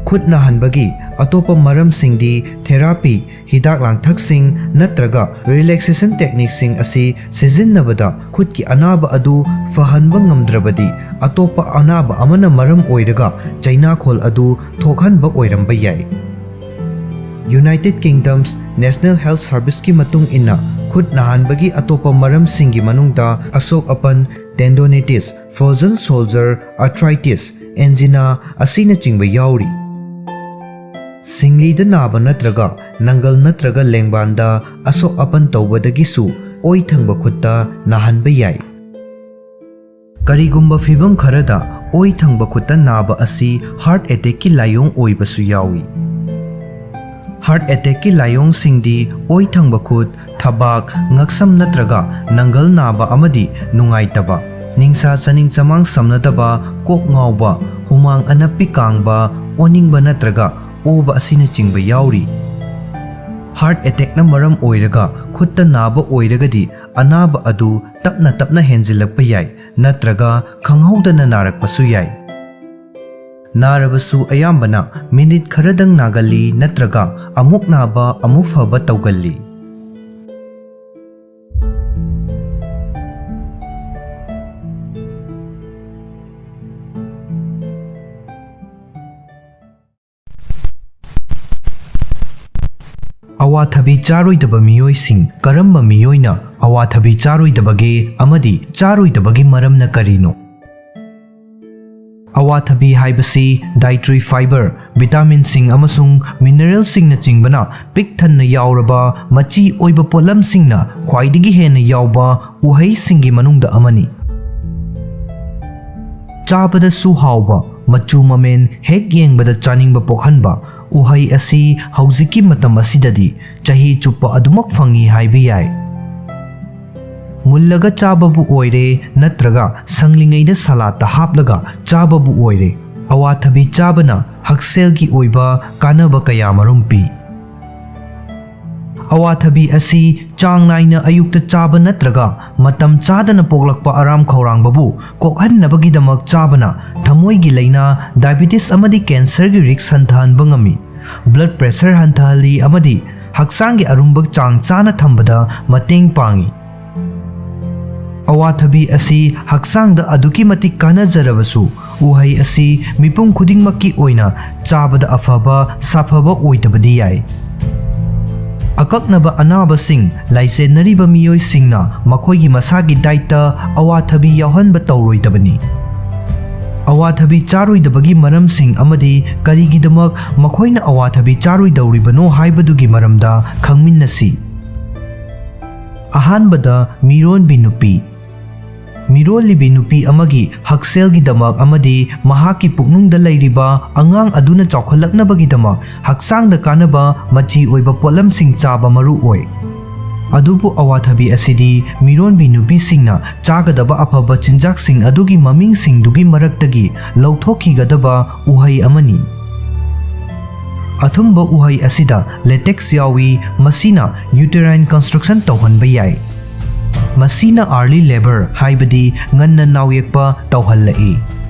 ꯈꯨꯠ ꯅꯥꯍꯟꯕꯒꯤ ꯑꯇꯣꯞꯄ ꯃꯔꯝꯁꯤꯡꯗꯤ therapy, ꯍꯤꯗꯥꯛ ꯂꯥꯡꯊꯛꯁꯤꯡ ꯅꯠꯇ꯭ꯔꯒ relaxation techniqueꯁꯤꯡ ꯑꯁꯤ ꯁꯤꯖꯤꯟꯅꯕꯗ ꯈꯨꯠꯀꯤ ꯑꯅꯥꯕ ꯑꯗꯨ ꯐꯍꯟꯕ ꯉꯝꯗ꯭ꯔꯕꯗꯤ, ꯑꯇꯣꯞꯄ ꯑꯅꯥꯕ ꯑꯃꯅ ꯃꯔꯝ ꯑꯣꯏꯔꯒ ꯆꯩꯅꯥꯈꯣꯜ ꯑꯗꯨ ꯊꯣꯛꯍꯟꯕ ꯑꯣꯏꯔꯝꯕ ꯌꯥꯏ꯫ United Kingdom's National Health Serviceꯀꯤ ꯃꯇꯨꯡ ꯏꯟꯅ, ꯈꯨꯠ ꯅꯥꯍꯟꯕꯒꯤ ꯑꯇꯣꯞꯄ ꯃꯔꯝꯁꯤꯡꯒꯤ ꯃꯅꯨꯡꯗ ꯑꯁꯣꯛ ꯑꯄꯟ, tendonitis, frozen shoulder, arthritis, angina ꯑꯁꯤꯅꯆꯤꯡꯕ ꯌꯥꯎꯔꯤ꯫ ꯁꯤꯡꯂꯤꯗ ꯅꯥꯕ ꯅꯠꯇ꯭ꯔꯒ ꯅꯪꯒꯜ ꯅꯠꯇ꯭ꯔꯒ ꯂꯦꯡꯕꯥꯟꯗ ꯑꯁꯣꯛ ꯑꯄꯟ ꯇꯧꯕꯗꯒꯤꯁꯨ ꯑꯣꯏ ꯊꯪꯕ ꯈꯨꯠꯇ ꯅꯥꯍꯟꯕ ꯌꯥꯏ꯫ ꯀꯔꯤꯒꯨꯝꯕ ꯐꯤꯚꯝ ꯈꯔꯗ ꯑꯣꯏ ꯊꯪꯕ ꯈꯨꯠꯇ ꯅꯥꯕ ꯑꯁꯤ ꯍꯥꯔꯠ ꯑꯦꯇꯦꯛꯀꯤ ꯂꯥꯏꯑꯣꯡ ꯑꯣꯏꯕꯁꯨ ꯌꯥꯎꯏ꯫ ꯍꯥꯔꯠ ꯑꯦꯇꯦꯛꯀꯤ ꯂꯥꯏꯑꯣꯡꯁꯤꯡꯗꯤ ꯑꯣꯏ ꯊꯪꯕ ꯈꯨꯠ, ꯊꯕꯥꯛ, ꯉꯛꯁꯝ ꯅꯠꯇ꯭ꯔꯒ ꯅꯪꯒꯜ ꯅꯥꯕ ꯑꯃꯗꯤ ꯅꯨꯡꯉꯥꯏꯇꯕ, ꯅꯤꯡꯁꯥ ꯆꯥꯅꯤꯡ ꯆꯃꯥꯡ ꯁꯝꯅꯗꯕ, ꯀꯣꯛ ꯉꯥꯎꯕ, ꯍꯨꯃꯥꯡ ꯑꯅꯞꯄꯤ ꯀꯥꯡꯕ, ꯑꯣꯅꯤꯡꯕ ꯅꯠꯇ꯭ꯔꯒ ꯑꯣꯕ ꯑꯁꯤꯅꯆꯤꯡꯕ ꯌꯥꯎꯔꯤ꯫ ꯍꯥꯔꯠ ꯑꯦꯇꯦꯛꯅ ꯃꯔꯝ ꯑꯣꯏꯔꯒ ꯈꯨꯠꯇ ꯅꯥꯕ ꯑꯣꯏꯔꯒꯗꯤ ꯑꯅꯥꯕ ꯑꯗꯨ ꯇꯞꯅ ꯇꯞꯅ ꯍꯦꯟꯖꯤꯜꯂꯛꯄ ꯌꯥꯏ ꯅꯠꯇ꯭ꯔꯒ ꯈꯪꯍꯧꯗꯅ ꯅꯥꯔꯛꯄꯁꯨ ꯌꯥꯏ꯫ ꯅꯥꯔꯕꯁꯨ ꯑꯌꯥꯝꯕꯅ ꯃꯤꯅꯤꯠ ꯈꯔꯗꯪ ꯅꯥꯒꯜꯂꯤ ꯅꯠꯇ꯭ꯔꯒ ꯑꯃꯨꯛ ꯅꯥꯕ ꯑꯃꯨꯛ ꯐꯕ ꯇꯧꯒꯜꯂꯤ꯫ ꯑꯋꯥꯊꯕꯤ ꯆꯥꯔꯣꯏꯗꯕ ꯃꯤꯑꯣꯏꯁꯤꯡ꯫ ꯀꯔꯝꯕ ꯃꯤꯑꯣꯏꯅ ꯑꯋꯥꯊꯕꯤ ꯆꯥꯔꯣꯏꯗꯕꯒꯦ ꯑꯃꯗꯤ ꯆꯥꯔꯣꯏꯗꯕꯒꯤ ꯃꯔꯝꯅ ꯀꯔꯤꯅꯣ? ꯑꯋꯥꯊꯕꯤ ꯍꯥꯏꯕꯁꯤ dietary fiber, ꯚꯤꯇꯥꯃꯤꯟꯁꯤꯡ ꯑꯃꯁꯨꯡ ꯃꯤꯅꯔꯦꯜꯁꯤꯡꯅꯆꯤꯡꯕꯅ ꯄꯤꯛ ꯊꯟꯅ ꯌꯥꯎꯔꯕ ꯃꯆꯤ ꯑꯣꯏꯕ ꯄꯣꯠꯂꯝꯁꯤꯡꯅ ꯈ꯭ꯋꯥꯏꯗꯒꯤ ꯍꯦꯟꯅ ꯌꯥꯎꯕ ꯎꯍꯩꯁꯤꯡꯒꯤ ꯃꯅꯨꯡꯗ ꯑꯃꯅꯤ꯫ ꯆꯥꯕꯗꯁꯨ ꯍꯥꯎꯕ, ꯃꯆꯨ ꯃꯃꯦꯟ ꯍꯦꯛ ꯌꯦꯡꯕꯗ ꯆꯥꯅꯤꯡꯕ ꯄꯣꯛꯍꯟꯕ, ꯎꯍꯩ ꯑꯁꯤ ꯍꯧꯖꯤꯛꯀꯤ ꯃꯇꯝ ꯑꯁꯤꯗꯗꯤ ꯆꯍꯤ ꯆꯨꯞꯄ ꯑꯗꯨꯃꯛ ꯐꯪꯏ ꯍꯥꯏꯕ ꯌꯥꯏ꯫ ꯃꯨꯜꯂꯒ ꯆꯥꯕꯕꯨ ꯑꯣꯏꯔꯦ ꯅꯠꯇ꯭ꯔꯒ ꯁꯪꯂꯤꯉꯩꯗ ꯁꯂꯥꯠꯇ ꯍꯥꯞꯂꯒ ꯆꯥꯕꯕꯨ ꯑꯣꯏꯔꯦ, ꯑꯋꯥꯊꯕꯤ ꯆꯥꯕꯅ ꯍꯛꯁꯦꯜꯒꯤ ꯑꯣꯏꯕ ꯀꯥꯟꯅꯕ ꯀꯌꯥꯃꯔꯨꯝ ꯄꯤ꯫ ꯑꯋꯥꯊꯕꯤ ꯑꯁꯤ ꯆꯥꯡ ꯅꯥꯏꯅ ꯑꯌꯨꯛꯇ ꯆꯥꯕ ꯅꯠꯇ꯭ꯔꯒ ꯃꯇꯝ ꯆꯥꯗꯅ ꯄꯣꯛꯂꯛꯄ ꯑꯔꯥꯝ ꯈꯧꯔꯥꯡꯕꯕꯨ ꯀꯣꯛꯍꯟꯅꯕꯒꯤꯗꯃꯛ ꯆꯥꯕꯅ ꯊꯃꯣꯏꯒꯤ ꯂꯥꯏꯅꯥ, ꯗꯥꯏꯕꯤꯇꯤꯁ ꯑꯃꯗꯤ ꯀꯦꯟꯁꯔꯒꯤ ꯔꯤꯁ꯭ꯛ ꯍꯟꯊꯍꯟꯕ ꯉꯝꯃꯤ꯫ ꯕ꯭ꯂꯗ ꯄ꯭ꯔꯦꯁꯔ ꯍꯟꯊꯍꯜꯂꯤ ꯑꯃꯗꯤ ꯍꯛꯆꯥꯡꯒꯤ ꯑꯔꯨꯝꯕ ꯆꯥꯡ ꯆꯥꯅ ꯊꯝꯕꯗ ꯃꯇꯦꯡ ꯄꯥꯡꯏ꯫ ꯑꯋꯥꯊꯕꯤ ꯑꯁꯤ ꯍꯛꯆꯥꯡꯗ ꯑꯗꯨꯛꯀꯤ ꯃꯇꯤꯛ ꯀꯥꯟꯅꯖꯔꯕꯁꯨ, ꯎꯍꯩ ꯑꯁꯤ ꯃꯤꯄꯨꯝ ꯈꯨꯗꯤꯡꯃꯛꯀꯤ ꯑꯣꯏꯅ ꯆꯥꯕꯗ ꯑꯐꯕ, ꯁꯥꯐꯕ ꯑꯣꯏꯗꯕꯗꯤ ꯌꯥꯏ꯫ ꯑꯀꯛꯅꯕ ꯑꯅꯥꯕꯁꯤꯡ ꯂꯥꯏꯆꯦꯟꯅꯔꯤꯕ ꯃꯤꯑꯣꯏꯁꯤꯡꯅ ꯃꯈꯣꯏꯒꯤ ꯃꯁꯥꯒꯤ ꯗꯥꯏꯠꯇ ꯑꯋꯥꯊꯕꯤ ꯌꯥꯎꯍꯟꯕ ꯇꯧꯔꯣꯏꯗꯕꯅꯤ꯫ ꯑꯋꯥꯊꯕꯤ ꯆꯥꯔꯣꯏꯗꯕꯒꯤ ꯃꯔꯝꯁꯤꯡ ꯑꯃꯗꯤ ꯀꯔꯤꯒꯤꯗꯃꯛ ꯃꯈꯣꯏꯅ ꯑꯋꯥꯊꯕꯤ ꯆꯥꯔꯣꯏꯗꯧꯔꯤꯕꯅꯣ ꯍꯥꯏꯕꯗꯨꯒꯤ ꯃꯔꯝꯗ ꯈꯪꯃꯤꯟꯅꯁꯤ꯫ ꯑꯍꯥꯟꯕꯗ, ꯃꯤꯔꯣꯟꯕꯤ ꯅꯨꯄꯤ꯫ ꯃꯤꯔꯣꯜꯂꯤꯕꯤ ꯅꯨꯄꯤ ꯑꯃꯒꯤ ꯍꯛꯁꯦꯜꯒꯤꯗꯃꯛ ꯑꯃꯗꯤ ꯃꯍꯥꯛꯀꯤ ꯄꯨꯛꯅꯨꯡꯗ ꯂꯩꯔꯤꯕ ꯑꯉꯥꯡ ꯑꯗꯨꯅ ꯆꯥꯎꯈꯠꯂꯛꯅꯕꯒꯤꯗꯃꯛ ꯍꯛꯆꯥꯡꯗ ꯀꯥꯟꯅꯕ ꯃꯆꯤ ꯑꯣꯏꯕ ꯄꯣꯠꯂꯝꯁꯤꯡ ꯆꯥꯕ ꯃꯔꯨ ꯑꯣꯏ꯫ ꯑꯗꯨꯕꯨ ꯑꯋꯥꯊꯕꯤ ꯑꯁꯤꯗꯤ ꯃꯤꯔꯣꯟꯕꯤ ꯅꯨꯄꯤꯁꯤꯡꯅ ꯆꯥꯒꯗꯕ ꯑꯐꯕ ꯆꯤꯟꯖꯥꯛꯁꯤꯡ ꯑꯗꯨꯒꯤ ꯃꯃꯤꯡꯁꯤꯡꯗꯨꯒꯤ ꯃꯔꯛꯇꯒꯤ ꯂꯧꯊꯣꯛꯈꯤꯒꯗꯕ ꯎꯍꯩ ꯑꯃꯅꯤ꯫ ꯑꯊꯨꯝꯕ ꯎꯍꯩ ꯑꯁꯤꯗ latex ꯌꯥꯎꯏ, ꯃꯁꯤꯅ uterine construction ꯇꯧꯍꯟꯕ ꯌꯥꯏ꯫ ꯃꯁꯤꯅ early labour, ꯍꯥꯏꯕꯗꯤ ꯉꯟꯅ ꯅꯥꯎꯌꯦꯛꯄ ꯇꯧꯍꯜꯂꯛꯏ꯫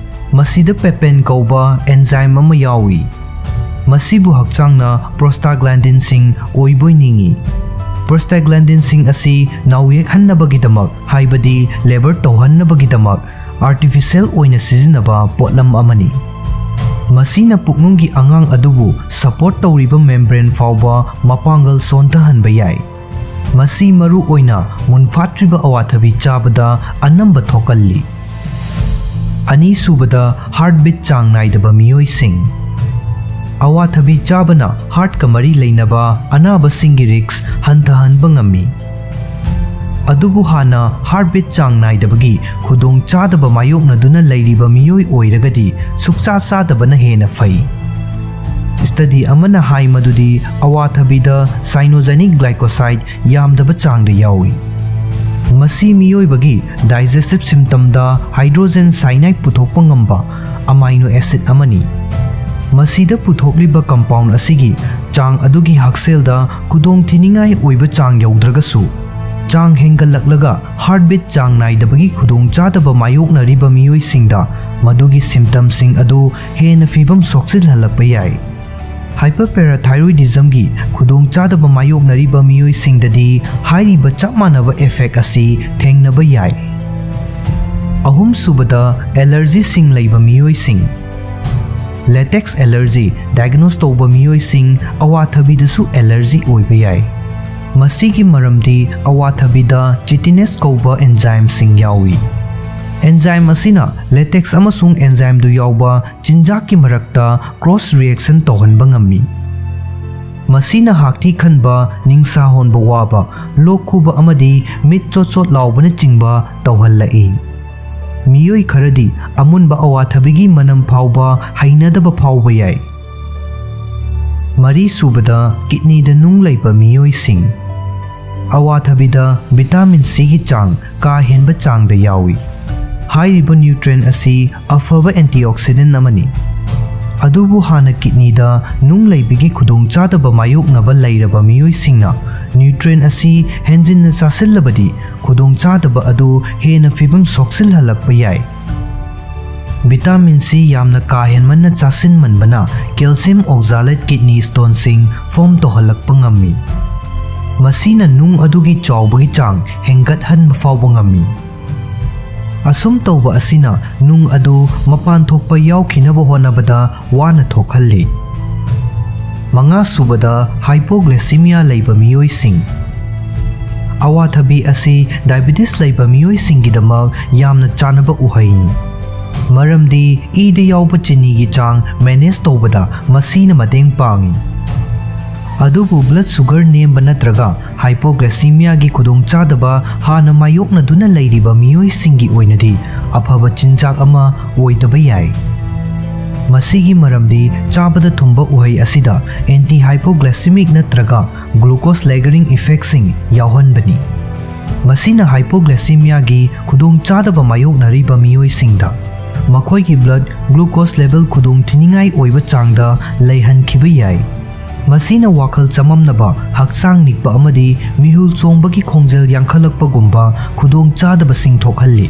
ꯃꯁꯤꯗ papain ꯀꯧꯕ enzyme ꯑꯃ ꯌꯥꯎꯏ꯫ ꯃꯁꯤꯕꯨ ꯍꯛꯆꯥꯡꯅ prostaglandinꯁꯤꯡ ꯑꯣꯏꯕꯣꯏ ꯅꯤꯡꯏ꯫ Prostaglandinꯁꯤꯡ ꯑꯁꯤ ꯅꯥꯎꯌꯦꯛꯍꯟꯅꯕꯒꯤꯗꯃꯛ, ꯍꯥꯏꯕꯗꯤ labour ꯇꯧꯍꯟꯅꯕꯒꯤꯗꯃꯛ, artificial ꯑꯣꯏꯅ ꯁꯤꯖꯤꯟꯅꯕ ꯄꯣꯠꯂꯝ ꯑꯃꯅꯤ꯫ ꯃꯁꯤꯅ ꯄꯨꯛꯅꯨꯡꯒꯤ ꯑꯉꯥꯡ ꯑꯗꯨꯕꯨ support ꯇꯧꯔꯤꯕ membrane ꯐꯥꯎꯕ ꯃꯄꯥꯡꯒꯜ ꯁꯣꯟꯊꯍꯟꯕ ꯌꯥꯏ꯫ ꯃꯁꯤ ꯃꯔꯨ ꯑꯣꯏꯅ ꯃꯨꯟꯐꯥꯠꯇ꯭ꯔꯤꯕ ꯑꯋꯥꯊꯕꯤ ꯆꯥꯕꯗ ꯑꯅꯝꯕ ꯊꯣꯛꯀꯜꯂꯤ꯫ ꯑꯅꯤꯁꯨꯕꯗ, heartbeat ꯆꯥꯡ ꯅꯥꯏꯗꯕ ꯃꯤꯑꯣꯏꯁꯤꯡ꯫ ꯑꯋꯥꯊꯕꯤ ꯆꯥꯕꯅ heartꯀ ꯃꯔꯤ ꯂꯩꯅꯕ ꯑꯅꯥꯕꯁꯤꯡꯒꯤ risk ꯍꯟꯊꯍꯟꯕ ꯉꯝꯃꯤ꯫ ꯑꯗꯨꯕꯨ ꯍꯥꯟꯅ heartbeat ꯆꯥꯡ ꯅꯥꯏꯗꯕꯒꯤ ꯈꯨꯗꯣꯡꯆꯥꯗꯕ ꯃꯥꯌꯣꯛꯅꯗꯨꯅ ꯂꯩꯔꯤꯕ ꯃꯤꯑꯣꯏ ꯑꯣꯏꯔꯒꯗꯤ ꯁꯨꯛꯆꯥ ꯆꯥꯗꯕꯅ ꯍꯦꯟꯅ ꯐꯩ꯫ Study ꯑꯃꯅ ꯍꯥꯏ ꯃꯗꯨꯗꯤ ꯑꯋꯥꯊꯕꯤꯗ cyanogenic glycoside ꯌꯥꯝꯗꯕ ꯆꯥꯡꯗ ꯌꯥꯎꯏ꯫ ꯃꯁꯤ ꯃꯤꯑꯣꯏꯕꯒꯤ digestive systemꯗ hydrogen cyanide ꯄꯨꯊꯣꯛꯄ ꯉꯝꯕ amino acid ꯑꯃꯅꯤ꯫ ꯃꯁꯤꯗ ꯄꯨꯊꯣꯛꯂꯤꯕ compound ꯑꯁꯤꯒꯤ ꯆꯥꯡ ꯑꯗꯨꯒꯤ ꯍꯛꯁꯦꯜꯗ ꯈꯨꯗꯣꯡꯊꯤꯅꯤꯡꯉꯥꯏ ꯑꯣꯏꯕ ꯆꯥꯡ ꯌꯧꯗ꯭ꯔꯒꯁꯨ, ꯆꯥꯡ ꯍꯦꯟꯒꯠꯂꯛꯂꯒ heartbeat ꯆꯥꯡ ꯅꯥꯏꯗꯕꯒꯤ ꯈꯨꯗꯣꯡꯆꯥꯗꯕ ꯃꯥꯌꯣꯛꯅꯔꯤꯕ ꯃꯤꯑꯣꯏꯁꯤꯡꯗ ꯃꯗꯨꯒꯤ symptomꯁꯤꯡ ꯑꯗꯨ ꯍꯦꯟꯅ ꯐꯤꯕꯝ ꯁꯣꯛꯆꯤꯜꯍꯜꯂꯛꯄ ꯌꯥꯏ꯫ Hyperparathyroidismꯒꯤ ꯈꯨꯗꯣꯡꯆꯥꯗꯕ ꯃꯥꯌꯣꯛꯅꯔꯤꯕ ꯃꯤꯑꯣꯏꯁꯤꯡꯗꯗꯤ ꯍꯥꯏꯔꯤꯕ ꯆꯞ ꯃꯥꯟꯅꯕ effect ꯑꯁꯤ ꯊꯦꯡꯅꯕ ꯌꯥꯏ꯫ ꯑꯍꯨꯝꯁꯨꯕꯗ, allergyꯁꯤꯡ ꯂꯩꯕ ꯃꯤꯑꯣꯏꯁꯤꯡ꯫ Latex allergy diagnose ꯇꯧꯕ ꯃꯤꯑꯣꯏꯁꯤꯡ ꯑꯋꯥꯊꯕꯤꯗꯁꯨ allergy ꯑꯣꯏꯕ ꯌꯥꯏ꯫ ꯃꯁꯤꯒꯤ ꯃꯔꯝꯗꯤ ꯑꯋꯥꯊꯕꯤꯗ chitinase ꯀꯧꯕ enzymeꯁꯤꯡ ꯌꯥꯎꯏ꯫ ꯑꯦꯟꯖꯥꯏꯝ ꯑꯁꯤꯅ ꯂꯦꯇꯦꯛꯁ ꯑꯃꯁꯨꯡ ꯑꯦꯟꯖꯥꯏꯝꯗꯨ ꯌꯥꯎꯕ ꯆꯤꯟꯖꯥꯛꯀꯤ ꯃꯔꯛꯇ ꯀ꯭ꯔꯣꯁ ꯔꯤꯌꯦꯛꯁꯟ ꯇꯧꯍꯟꯕ ꯉꯝꯃꯤ꯫ ꯃꯁꯤꯅ ꯍꯥꯛꯊꯤ ꯈꯟꯕ, ꯅꯤꯡꯁꯥ ꯍꯣꯟꯕ ꯋꯥꯕ, ꯂꯣꯛ ꯈꯨꯕ ꯑꯃꯗꯤ ꯃꯤꯠ ꯆꯣꯠ ꯆꯣꯠ ꯂꯥꯎꯕꯅꯆꯤꯡꯕ ꯇꯧꯍꯜꯂꯛꯏ꯫ ꯃꯤꯑꯣꯏ ꯈꯔꯗꯤ ꯑꯃꯨꯟꯕ ꯑꯋꯥꯊꯕꯤꯒꯤ ꯃꯅꯝ ꯐꯥꯎꯕ ꯍꯩꯅꯗꯕ ꯐꯥꯎꯕ ꯌꯥꯏ꯫ ꯃꯔꯤꯁꯨꯕꯗ, ꯀꯤꯠꯅꯤꯗ ꯅꯨꯡ ꯂꯩꯕ ꯃꯤꯑꯣꯏꯁꯤꯡ꯫ ꯑꯋꯥꯊꯕꯤꯗ ꯚꯤꯇꯥꯃꯤꯟ ꯁꯤꯒꯤ ꯆꯥꯡ ꯀꯥ ꯍꯦꯟꯕ ꯆꯥꯡꯗ ꯌꯥꯎꯏ꯫ ꯍꯥꯏꯔꯤꯕ ꯅ꯭ꯌꯨꯇ꯭ꯔꯦꯟ ꯑꯁꯤ ꯑꯐꯕ ꯑꯦꯟꯇꯤꯑꯣꯛꯁꯤꯗꯦꯟ ꯑꯃꯅꯤ꯫ ꯑꯗꯨꯕꯨ ꯍꯥꯟꯅ ꯀꯤꯠꯅꯤꯗ ꯅꯨꯡ ꯂꯩꯕꯒꯤ ꯈꯨꯗꯣꯡꯆꯥꯗꯕ ꯃꯥꯌꯣꯛꯅꯕ ꯂꯩꯔꯕ ꯃꯤꯑꯣꯏꯁꯤꯡꯅ ꯅ꯭ꯌꯨꯇ꯭ꯔꯦꯟ ꯑꯁꯤ ꯍꯦꯟꯖꯤꯟꯅ ꯆꯥꯁꯤꯜꯂꯕꯗꯤ ꯈꯨꯗꯣꯡꯆꯥꯗꯕ ꯑꯗꯨ ꯍꯦꯟꯅ ꯐꯤꯕꯝ ꯁꯣꯛꯆꯤꯜꯍꯜꯂꯛꯄ ꯌꯥꯏ꯫ ꯚꯤꯇꯥꯃꯤꯟ ꯁꯤ ꯌꯥꯝꯅ ꯀꯥ ꯍꯦꯟꯃꯟꯅ ꯆꯥꯁꯤꯟꯃꯟꯕꯅ ꯀꯦꯜꯁꯤꯌꯝ ꯑꯣꯛꯖꯥꯂꯦꯠ ꯀꯤꯠꯅꯤ ꯁ꯭ꯇꯣꯟꯁꯤꯡ ꯐꯣꯝ ꯇꯧꯍꯜꯂꯛꯄ ꯉꯝꯃꯤ꯫ ꯃꯁꯤꯅ ꯅꯨꯡ ꯑꯗꯨꯒꯤ ꯆꯥꯎꯕꯒꯤ ꯆꯥꯡ ꯍꯦꯟꯒꯠꯍꯟꯕ ꯐꯥꯎꯕ ꯉꯝꯃꯤ꯫ ꯑꯁꯨꯝ ꯇꯧꯕ ꯑꯁꯤꯅ ꯅꯨꯡ ꯑꯗꯨ ꯃꯄꯥꯟ ꯊꯣꯛꯄ ꯌꯥꯎꯈꯤꯅꯕ ꯍꯣꯠꯅꯕꯗ ꯋꯥꯅ ꯊꯣꯛꯍꯜꯂꯤ꯫ ꯃꯉꯥꯁꯨꯕꯗ, ꯍꯥꯏꯄꯣꯒ꯭ꯂꯦꯁꯤꯃꯤꯌꯥ ꯂꯩꯕ ꯃꯤꯑꯣꯏꯁꯤꯡ꯫ ꯑꯋꯥꯊꯕꯤ ꯑꯁꯤ ꯗꯥꯏꯕꯤꯇꯤꯁ ꯂꯩꯕ ꯃꯤꯑꯣꯏꯁꯤꯡꯒꯤꯗꯃꯛ ꯌꯥꯝꯅ ꯆꯥꯅꯕ ꯎꯍꯩꯅꯤ, ꯃꯔꯝꯗꯤ ꯏꯗ ꯌꯥꯎꯕ ꯆꯤꯅꯤꯒꯤ ꯆꯥꯡ ꯃꯦꯅꯦꯖ ꯇꯧꯕꯗ ꯃꯁꯤꯅ ꯃꯇꯦꯡ ꯄꯥꯡꯏ꯫ ꯑꯗꯨꯕꯨ ꯕ꯭ꯂꯗ ꯁꯨꯒꯔ ꯅꯦꯝꯕ ꯅꯠꯇ꯭ꯔꯒ ꯍꯥꯏꯄꯣꯒ꯭ꯂꯥꯏꯁꯤꯃꯤꯌꯥꯒꯤ ꯈꯨꯗꯣꯡꯆꯥꯗꯕ ꯍꯥꯟꯅ ꯃꯥꯌꯣꯛꯅꯗꯨꯅ ꯂꯩꯔꯤꯕ ꯃꯤꯑꯣꯏꯁꯤꯡꯒꯤ ꯑꯣꯏꯅꯗꯤ ꯑꯐꯕ ꯆꯤꯟꯖꯥꯛ ꯑꯃ ꯑꯣꯏꯗꯕ ꯌꯥꯏ꯫ ꯃꯁꯤꯒꯤ ꯃꯔꯝꯗꯤ ꯆꯥꯕꯗ ꯊꯨꯝꯕ ꯎꯍꯩ ꯑꯁꯤꯗ ꯑꯦꯟꯇꯤ ꯍꯥꯏꯄꯣꯒ꯭ꯂꯥꯏꯁꯤꯃꯤꯛ ꯅꯠꯇ꯭ꯔꯒ ꯒ꯭ꯂꯨꯀꯣꯁ ꯂꯦꯒꯔꯤꯡ ꯏꯐꯦꯛꯁꯤꯡ ꯌꯥꯎꯍꯟꯕꯅꯤ꯫ ꯃꯁꯤꯅ ꯍꯥꯏꯄꯣꯒ꯭ꯂꯥꯏꯁꯤꯃꯤꯌꯥꯒꯤ ꯈꯨꯗꯣꯡꯆꯥꯗꯕ ꯃꯥꯌꯣꯛꯅꯔꯤꯕ ꯃꯤꯑꯣꯏꯁꯤꯡꯗ ꯃꯈꯣꯏꯒꯤ ꯕ꯭ꯂꯗ ꯒ꯭ꯂꯨꯀꯣꯁ ꯂꯦꯚꯦꯜ ꯈꯨꯗꯣꯡꯊꯤꯅꯤꯡꯉꯥꯏ ꯑꯣꯏꯕ ꯆꯥꯡꯗ ꯂꯩꯍꯟꯈꯤꯕ ꯌꯥꯏ꯫ ꯃꯁꯤꯅ ꯋꯥꯈꯜ ꯆꯃꯝꯅꯕ, ꯍꯛꯆꯥꯡ ꯅꯤꯛꯄ ꯑꯃꯗꯤ ꯃꯤꯍꯨꯜ ꯆꯣꯡꯕꯒꯤ ꯈꯣꯡꯖꯦꯜ ꯌꯥꯡꯈꯠꯂꯛꯄꯒꯨꯝꯕ ꯈꯨꯗꯣꯡꯆꯥꯗꯕꯁꯤꯡ ꯊꯣꯛꯍꯜꯂꯤ꯫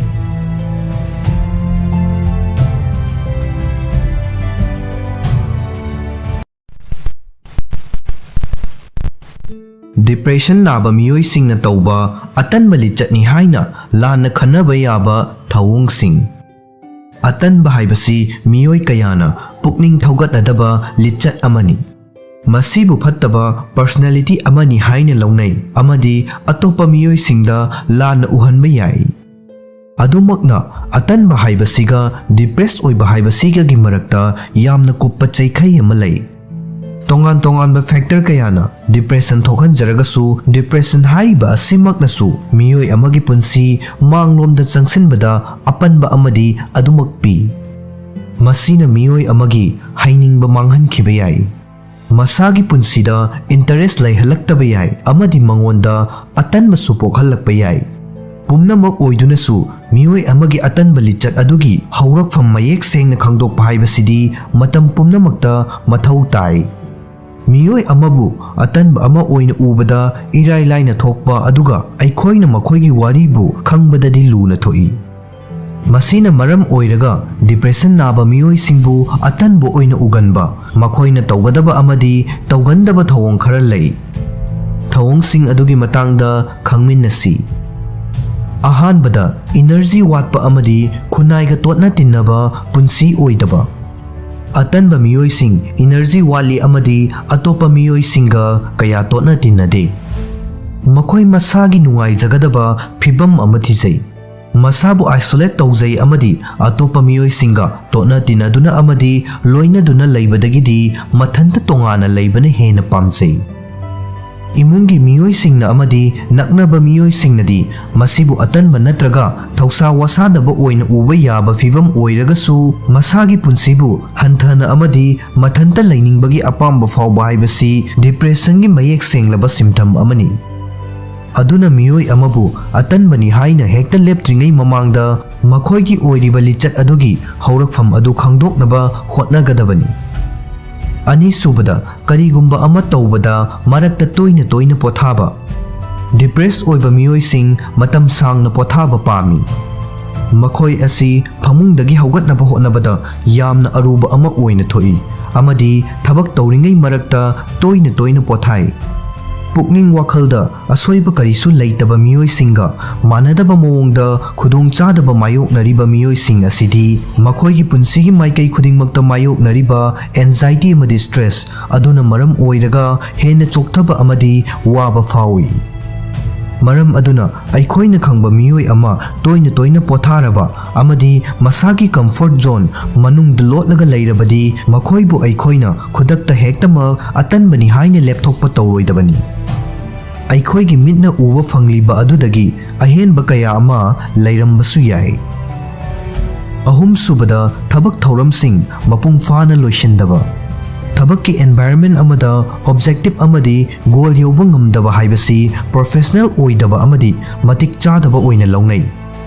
ꯗꯤꯄ꯭ꯔꯦꯁꯟ ꯅꯥꯕ ꯃꯤꯑꯣꯏꯁꯤꯡꯅ ꯇꯧꯕ ꯑꯇꯟꯕ ꯂꯤꯆꯠꯅꯤ ꯍꯥꯏꯅ ꯂꯥꯟꯅ ꯈꯟꯅꯕ ꯌꯥꯕ ꯊꯧꯑꯣꯡꯁꯤꯡ꯫ ꯑꯇꯟꯕ ꯍꯥꯏꯕꯁꯤ ꯃꯤꯑꯣꯏ ꯀꯌꯥꯅ ꯄꯨꯛꯅꯤꯡ ꯊꯧꯒꯠꯅꯗꯕ ꯂꯤꯆꯠ ꯑꯃꯅꯤ꯫ ꯃꯁꯤꯕꯨ ꯐꯠꯇꯕ ꯄꯔꯁꯣꯅꯦꯂꯤꯇꯤ ꯑꯃꯅꯤ ꯍꯥꯏꯅ ꯂꯧꯅꯩ ꯑꯃꯗꯤ ꯑꯇꯣꯞꯄ ꯃꯤꯑꯣꯏꯁꯤꯡꯗ ꯂꯥꯟꯅ ꯎꯍꯟꯕ ꯌꯥꯏ꯫ ꯑꯗꯨꯃꯛꯅ, ꯑꯇꯟꯕ ꯍꯥꯏꯕꯁꯤꯒ ꯗꯤꯄ꯭ꯔꯦꯁ ꯑꯣꯏꯕ ꯍꯥꯏꯕꯁꯤꯒꯒꯤ ꯃꯔꯛꯇ ꯌꯥꯝꯅ ꯀꯨꯞꯄ ꯆꯩꯈꯩ ꯑꯃ ꯂꯩ꯫ ꯇꯣꯉꯥꯟ ꯇꯣꯉꯥꯟꯕ ꯐꯦꯛꯇꯔ ꯀꯌꯥꯅ ꯗꯤꯄ꯭ꯔꯦꯁꯟ ꯊꯣꯛꯍꯟꯖꯔꯒꯁꯨ, ꯗꯤꯄ꯭ꯔꯦꯁꯟ ꯍꯥꯏꯔꯤꯕ ꯑꯁꯤꯃꯛꯅꯁꯨ ꯃꯤꯑꯣꯏ ꯑꯃꯒꯤ ꯄꯨꯟꯁꯤ ꯃꯥꯡꯂꯣꯝꯗ ꯆꯪꯁꯤꯟꯕꯗ ꯑꯄꯟꯕ ꯑꯃꯗꯤ ꯑꯗꯨꯃꯛ ꯄꯤ꯫ ꯃꯁꯤꯅ ꯃꯤꯑꯣꯏ ꯑꯃꯒꯤ ꯍꯩꯅꯤꯡꯕ ꯃꯥꯡꯍꯟꯈꯤꯕ ꯌꯥꯏ, ꯃꯁꯥꯒꯤ ꯄꯨꯟꯁꯤꯗ ꯏꯟꯇꯔꯦꯁ ꯂꯩꯍꯜꯂꯛꯇꯕ ꯌꯥꯏ, ꯑꯃꯗꯤ ꯃꯉꯣꯟꯗ ꯑꯇꯟꯕꯁꯨ ꯄꯣꯛꯍꯜꯂꯛꯄ ꯌꯥꯏ꯫ ꯄꯨꯝꯅꯃꯛ ꯑꯣꯏꯗꯨꯅꯁꯨ, ꯃꯤꯑꯣꯏ ꯑꯃꯒꯤ ꯑꯇꯟꯕ ꯂꯤꯆꯠ ꯑꯗꯨꯒꯤ ꯍꯧꯔꯛꯐꯝ ꯃꯌꯦꯛ ꯁꯦꯡꯅ ꯈꯪꯗꯣꯛꯄ ꯍꯥꯏꯕꯁꯤꯗꯤ ꯃꯇꯝ ꯄꯨꯝꯅꯃꯛꯇ ꯃꯊꯧ ꯇꯥꯏ꯫ ꯃꯤꯑꯣꯏ ꯑꯃꯕꯨ ꯑꯇꯟꯕ ꯑꯃ ꯑꯣꯏꯅ ꯎꯕꯗ ꯏꯔꯥꯏ ꯂꯥꯏꯅ ꯊꯣꯛꯄ, ꯑꯗꯨꯒ ꯑꯩꯈꯣꯏꯅ ꯃꯈꯣꯏꯒꯤ ꯋꯥꯔꯤꯕꯨ ꯈꯪꯕꯗꯗꯤ ꯂꯨꯅ ꯊꯣꯛꯏ꯫ ꯃꯁꯤꯅ ꯃꯔꯝ ꯑꯣꯏꯔꯒ ꯗꯤꯄ꯭ꯔꯦꯁꯟ ꯅꯥꯕ ꯃꯤꯑꯣꯏꯁꯤꯡꯕꯨ ꯑꯇꯟꯕ ꯑꯣꯏꯅ ꯎꯒꯟꯕ, ꯃꯈꯣꯏꯅ ꯇꯧꯒꯗꯕ ꯑꯃꯗꯤ ꯇꯧꯒꯟꯗꯕ ꯊꯧꯑꯣꯡ ꯈꯔ ꯂꯩ꯫ ꯊꯧꯑꯣꯡꯁꯤꯡ ꯑꯗꯨꯒꯤ ꯃꯇꯥꯡꯗ ꯈꯪꯃꯤꯟꯅꯁꯤ꯫ ꯑꯍꯥꯟꯕꯗ, ꯏꯅꯔꯖꯤ ꯋꯥꯠꯄ ꯑꯃꯗꯤ ꯈꯨꯟꯅꯥꯏꯒ ꯇꯣꯠꯅ ꯇꯤꯟꯅꯕ ꯄꯨꯟꯁꯤ ꯑꯣꯏꯗꯕ꯫ ꯑꯇꯟꯕ ꯃꯤꯑꯣꯏꯁꯤꯡ ꯏꯅꯔꯖꯤ ꯋꯥꯠꯂꯤ ꯑꯃꯗꯤ ꯑꯇꯣꯞꯄ ꯃꯤꯑꯣꯏꯁꯤꯡꯒ ꯀꯌꯥ ꯇꯣꯠꯅ ꯇꯤꯟꯅꯗꯦ꯫ ꯃꯈꯣꯏ ꯃꯁꯥꯒꯤ ꯅꯨꯡꯉꯥꯏꯖꯒꯗꯕ ꯐꯤꯚꯝ ꯑꯃ ꯊꯤꯖꯩ꯫ ꯃꯁꯥꯕꯨ ꯑꯥꯏꯁꯣꯂꯦꯠ ꯇꯧꯖꯩ ꯑꯃꯗꯤ ꯑꯇꯣꯞꯄ ꯃꯤꯑꯣꯏꯁꯤꯡꯒ ꯇꯣꯠꯅ ꯇꯤꯟꯅꯗꯨꯅ ꯑꯃꯗꯤ ꯂꯣꯏꯅꯗꯨꯅ ꯂꯩꯕꯗꯒꯤꯗꯤ ꯃꯊꯟꯇ ꯇꯣꯉꯥꯟꯅ ꯂꯩꯕꯅ ꯍꯦꯟꯅ ꯄꯥꯝꯖꯩ꯫ ꯏꯃꯨꯡꯒꯤ ꯃꯤꯑꯣꯏꯁꯤꯡꯅ ꯑꯃꯗꯤ ꯅꯛꯅꯕ ꯃꯤꯑꯣꯏꯁꯤꯡꯅꯗꯤ ꯃꯁꯤꯕꯨ ꯑꯇꯟꯕ ꯅꯠꯇ꯭ꯔꯒ ꯊꯧꯁꯥ ꯋꯥꯁꯥꯗꯕ ꯑꯣꯏꯅ ꯎꯕ ꯌꯥꯕ ꯐꯤꯚꯝ ꯑꯣꯏꯔꯒꯁꯨ, ꯃꯁꯥꯒꯤ ꯄꯨꯟꯁꯤꯕꯨ ꯍꯟꯊꯅ ꯑꯃꯗꯤ ꯃꯊꯟꯇ ꯂꯩꯅꯤꯡꯕꯒꯤ ꯑꯄꯥꯝꯕ ꯐꯥꯎꯕ ꯍꯥꯏꯕꯁꯤ ꯗꯤꯄ꯭ꯔꯦꯁꯟꯒꯤ ꯃꯌꯦꯛ ꯁꯦꯡꯂꯕ ꯁꯤꯝꯇꯝ ꯑꯃꯅꯤ꯫ ꯑꯗꯨꯅ ꯃꯤꯑꯣꯏ ꯑꯃꯕꯨ ꯑꯇꯟꯕꯅꯤ ꯍꯥꯏꯅ ꯍꯦꯛꯇ ꯂꯦꯞꯇ꯭ꯔꯤꯉꯩ ꯃꯃꯥꯡꯗ ꯃꯈꯣꯏꯒꯤ ꯑꯣꯏꯔꯤꯕ ꯂꯤꯆꯠ ꯑꯗꯨꯒꯤ ꯍꯧꯔꯛꯐꯝ ꯑꯗꯨ ꯈꯪꯗꯣꯛꯅꯕ ꯍꯣꯠꯅꯒꯗꯕꯅꯤ꯫ ꯑꯅꯤꯁꯨꯕꯗ, ꯀꯔꯤꯒꯨꯝꯕ ꯑꯃ ꯇꯧꯕꯗ ꯃꯔꯛꯇ ꯇꯣꯏꯅ ꯇꯣꯏꯅ ꯄꯣꯊꯥꯕ꯫ ꯗꯤꯄ꯭ꯔꯦꯁ ꯑꯣꯏꯕ ꯃꯤꯑꯣꯏꯁꯤꯡ ꯃꯇꯝ ꯁꯥꯡꯅ ꯄꯣꯊꯥꯕ ꯄꯥꯝꯃꯤ꯫ ꯃꯈꯣꯏ ꯑꯁꯤ ꯐꯃꯨꯡꯗꯒꯤ ꯍꯧꯒꯠꯅꯕ ꯍꯣꯠꯅꯕꯗ ꯌꯥꯝꯅ ꯑꯔꯨꯕ ꯑꯃ ꯑꯣꯏꯅ ꯊꯣꯛꯏ, ꯑꯃꯗꯤ ꯊꯕꯛ ꯇꯧꯔꯤꯉꯩ ꯃꯔꯛꯇ ꯇꯣꯏꯅ ꯇꯣꯏꯅ ꯄꯣꯊꯥꯏ꯫ ꯄꯨꯛꯅꯤꯡ ꯋꯥꯈꯜꯗ ꯑꯁꯣꯏꯕ ꯀꯔꯤꯁꯨ ꯂꯩꯇꯕ ꯃꯤꯑꯣꯏꯁꯤꯡꯒ ꯃꯥꯟꯅꯗꯕ ꯃꯑꯣꯡꯗ ꯈꯨꯗꯣꯡꯆꯥꯗꯕ ꯃꯥꯌꯣꯛꯅꯔꯤꯕ ꯃꯤꯑꯣꯏꯁꯤꯡ ꯑꯁꯤꯗꯤ ꯃꯈꯣꯏꯒꯤ ꯄꯨꯟꯁꯤꯒꯤ ꯃꯥꯏꯀꯩ ꯈꯨꯗꯤꯡꯃꯛꯇ ꯃꯥꯌꯣꯛꯅꯔꯤꯕ ꯑꯦꯟꯖꯥꯏꯇꯤ ꯑꯃꯗꯤ ꯁ꯭ꯇ꯭ꯔꯦꯁ ꯑꯗꯨꯅ ꯃꯔꯝ ꯑꯣꯏꯔꯒ ꯍꯦꯟꯅ ꯆꯣꯛꯊꯕ ꯑꯃꯗꯤ ꯋꯥꯕ ꯐꯥꯎꯏ꯫ ꯃꯔꯝ ꯑꯗꯨꯅ, ꯑꯩꯈꯣꯏꯅ ꯈꯪꯕ ꯃꯤꯑꯣꯏ ꯑꯃ ꯇꯣꯏꯅ ꯇꯣꯏꯅ ꯄꯣꯊꯥꯔꯕ ꯑꯃꯗꯤ ꯃꯁꯥꯒꯤ comfort zone ꯃꯅꯨꯡꯗ ꯂꯣꯠꯂꯒ ꯂꯩꯔꯕꯗꯤ, ꯃꯈꯣꯏꯕꯨ ꯑꯩꯈꯣꯏꯅ ꯈꯨꯗꯛꯇ ꯍꯦꯛꯇꯃꯛ ꯑꯇꯟꯕꯅꯤ ꯍꯥꯏꯅ ꯂꯦꯞꯊꯣꯛꯄ ꯇꯧꯔꯣꯏꯗꯕꯅꯤ꯫ ꯑꯩꯈꯣꯏꯒꯤ ꯃꯤꯠꯅ ꯎꯕ ꯐꯪꯂꯤꯕ ꯑꯗꯨꯗꯒꯤ ꯑꯍꯦꯟꯕ ꯀꯌꯥ ꯑꯃ ꯂꯩꯔꯝꯕꯁꯨ ꯌꯥꯏ꯫ ꯑꯍꯨꯝꯁꯨꯕꯗ, ꯊꯕꯛ ꯊꯧꯔꯝꯁꯤꯡ ꯃꯄꯨꯡ ꯐꯥꯅ ꯂꯣꯏꯁꯤꯟꯗꯕ꯫ ꯊꯕꯛꯀꯤ environment ꯑꯃꯗ objective ꯑꯃꯗꯤ goal ꯌꯧꯕ ꯉꯝꯗꯕ ꯍꯥꯏꯕꯁꯤ professional ꯑꯣꯏꯗꯕ ꯑꯃꯗꯤ ꯃꯇꯤꯛ ꯆꯥꯗꯕ ꯑꯣꯏꯅ ꯂꯧꯅꯩ꯫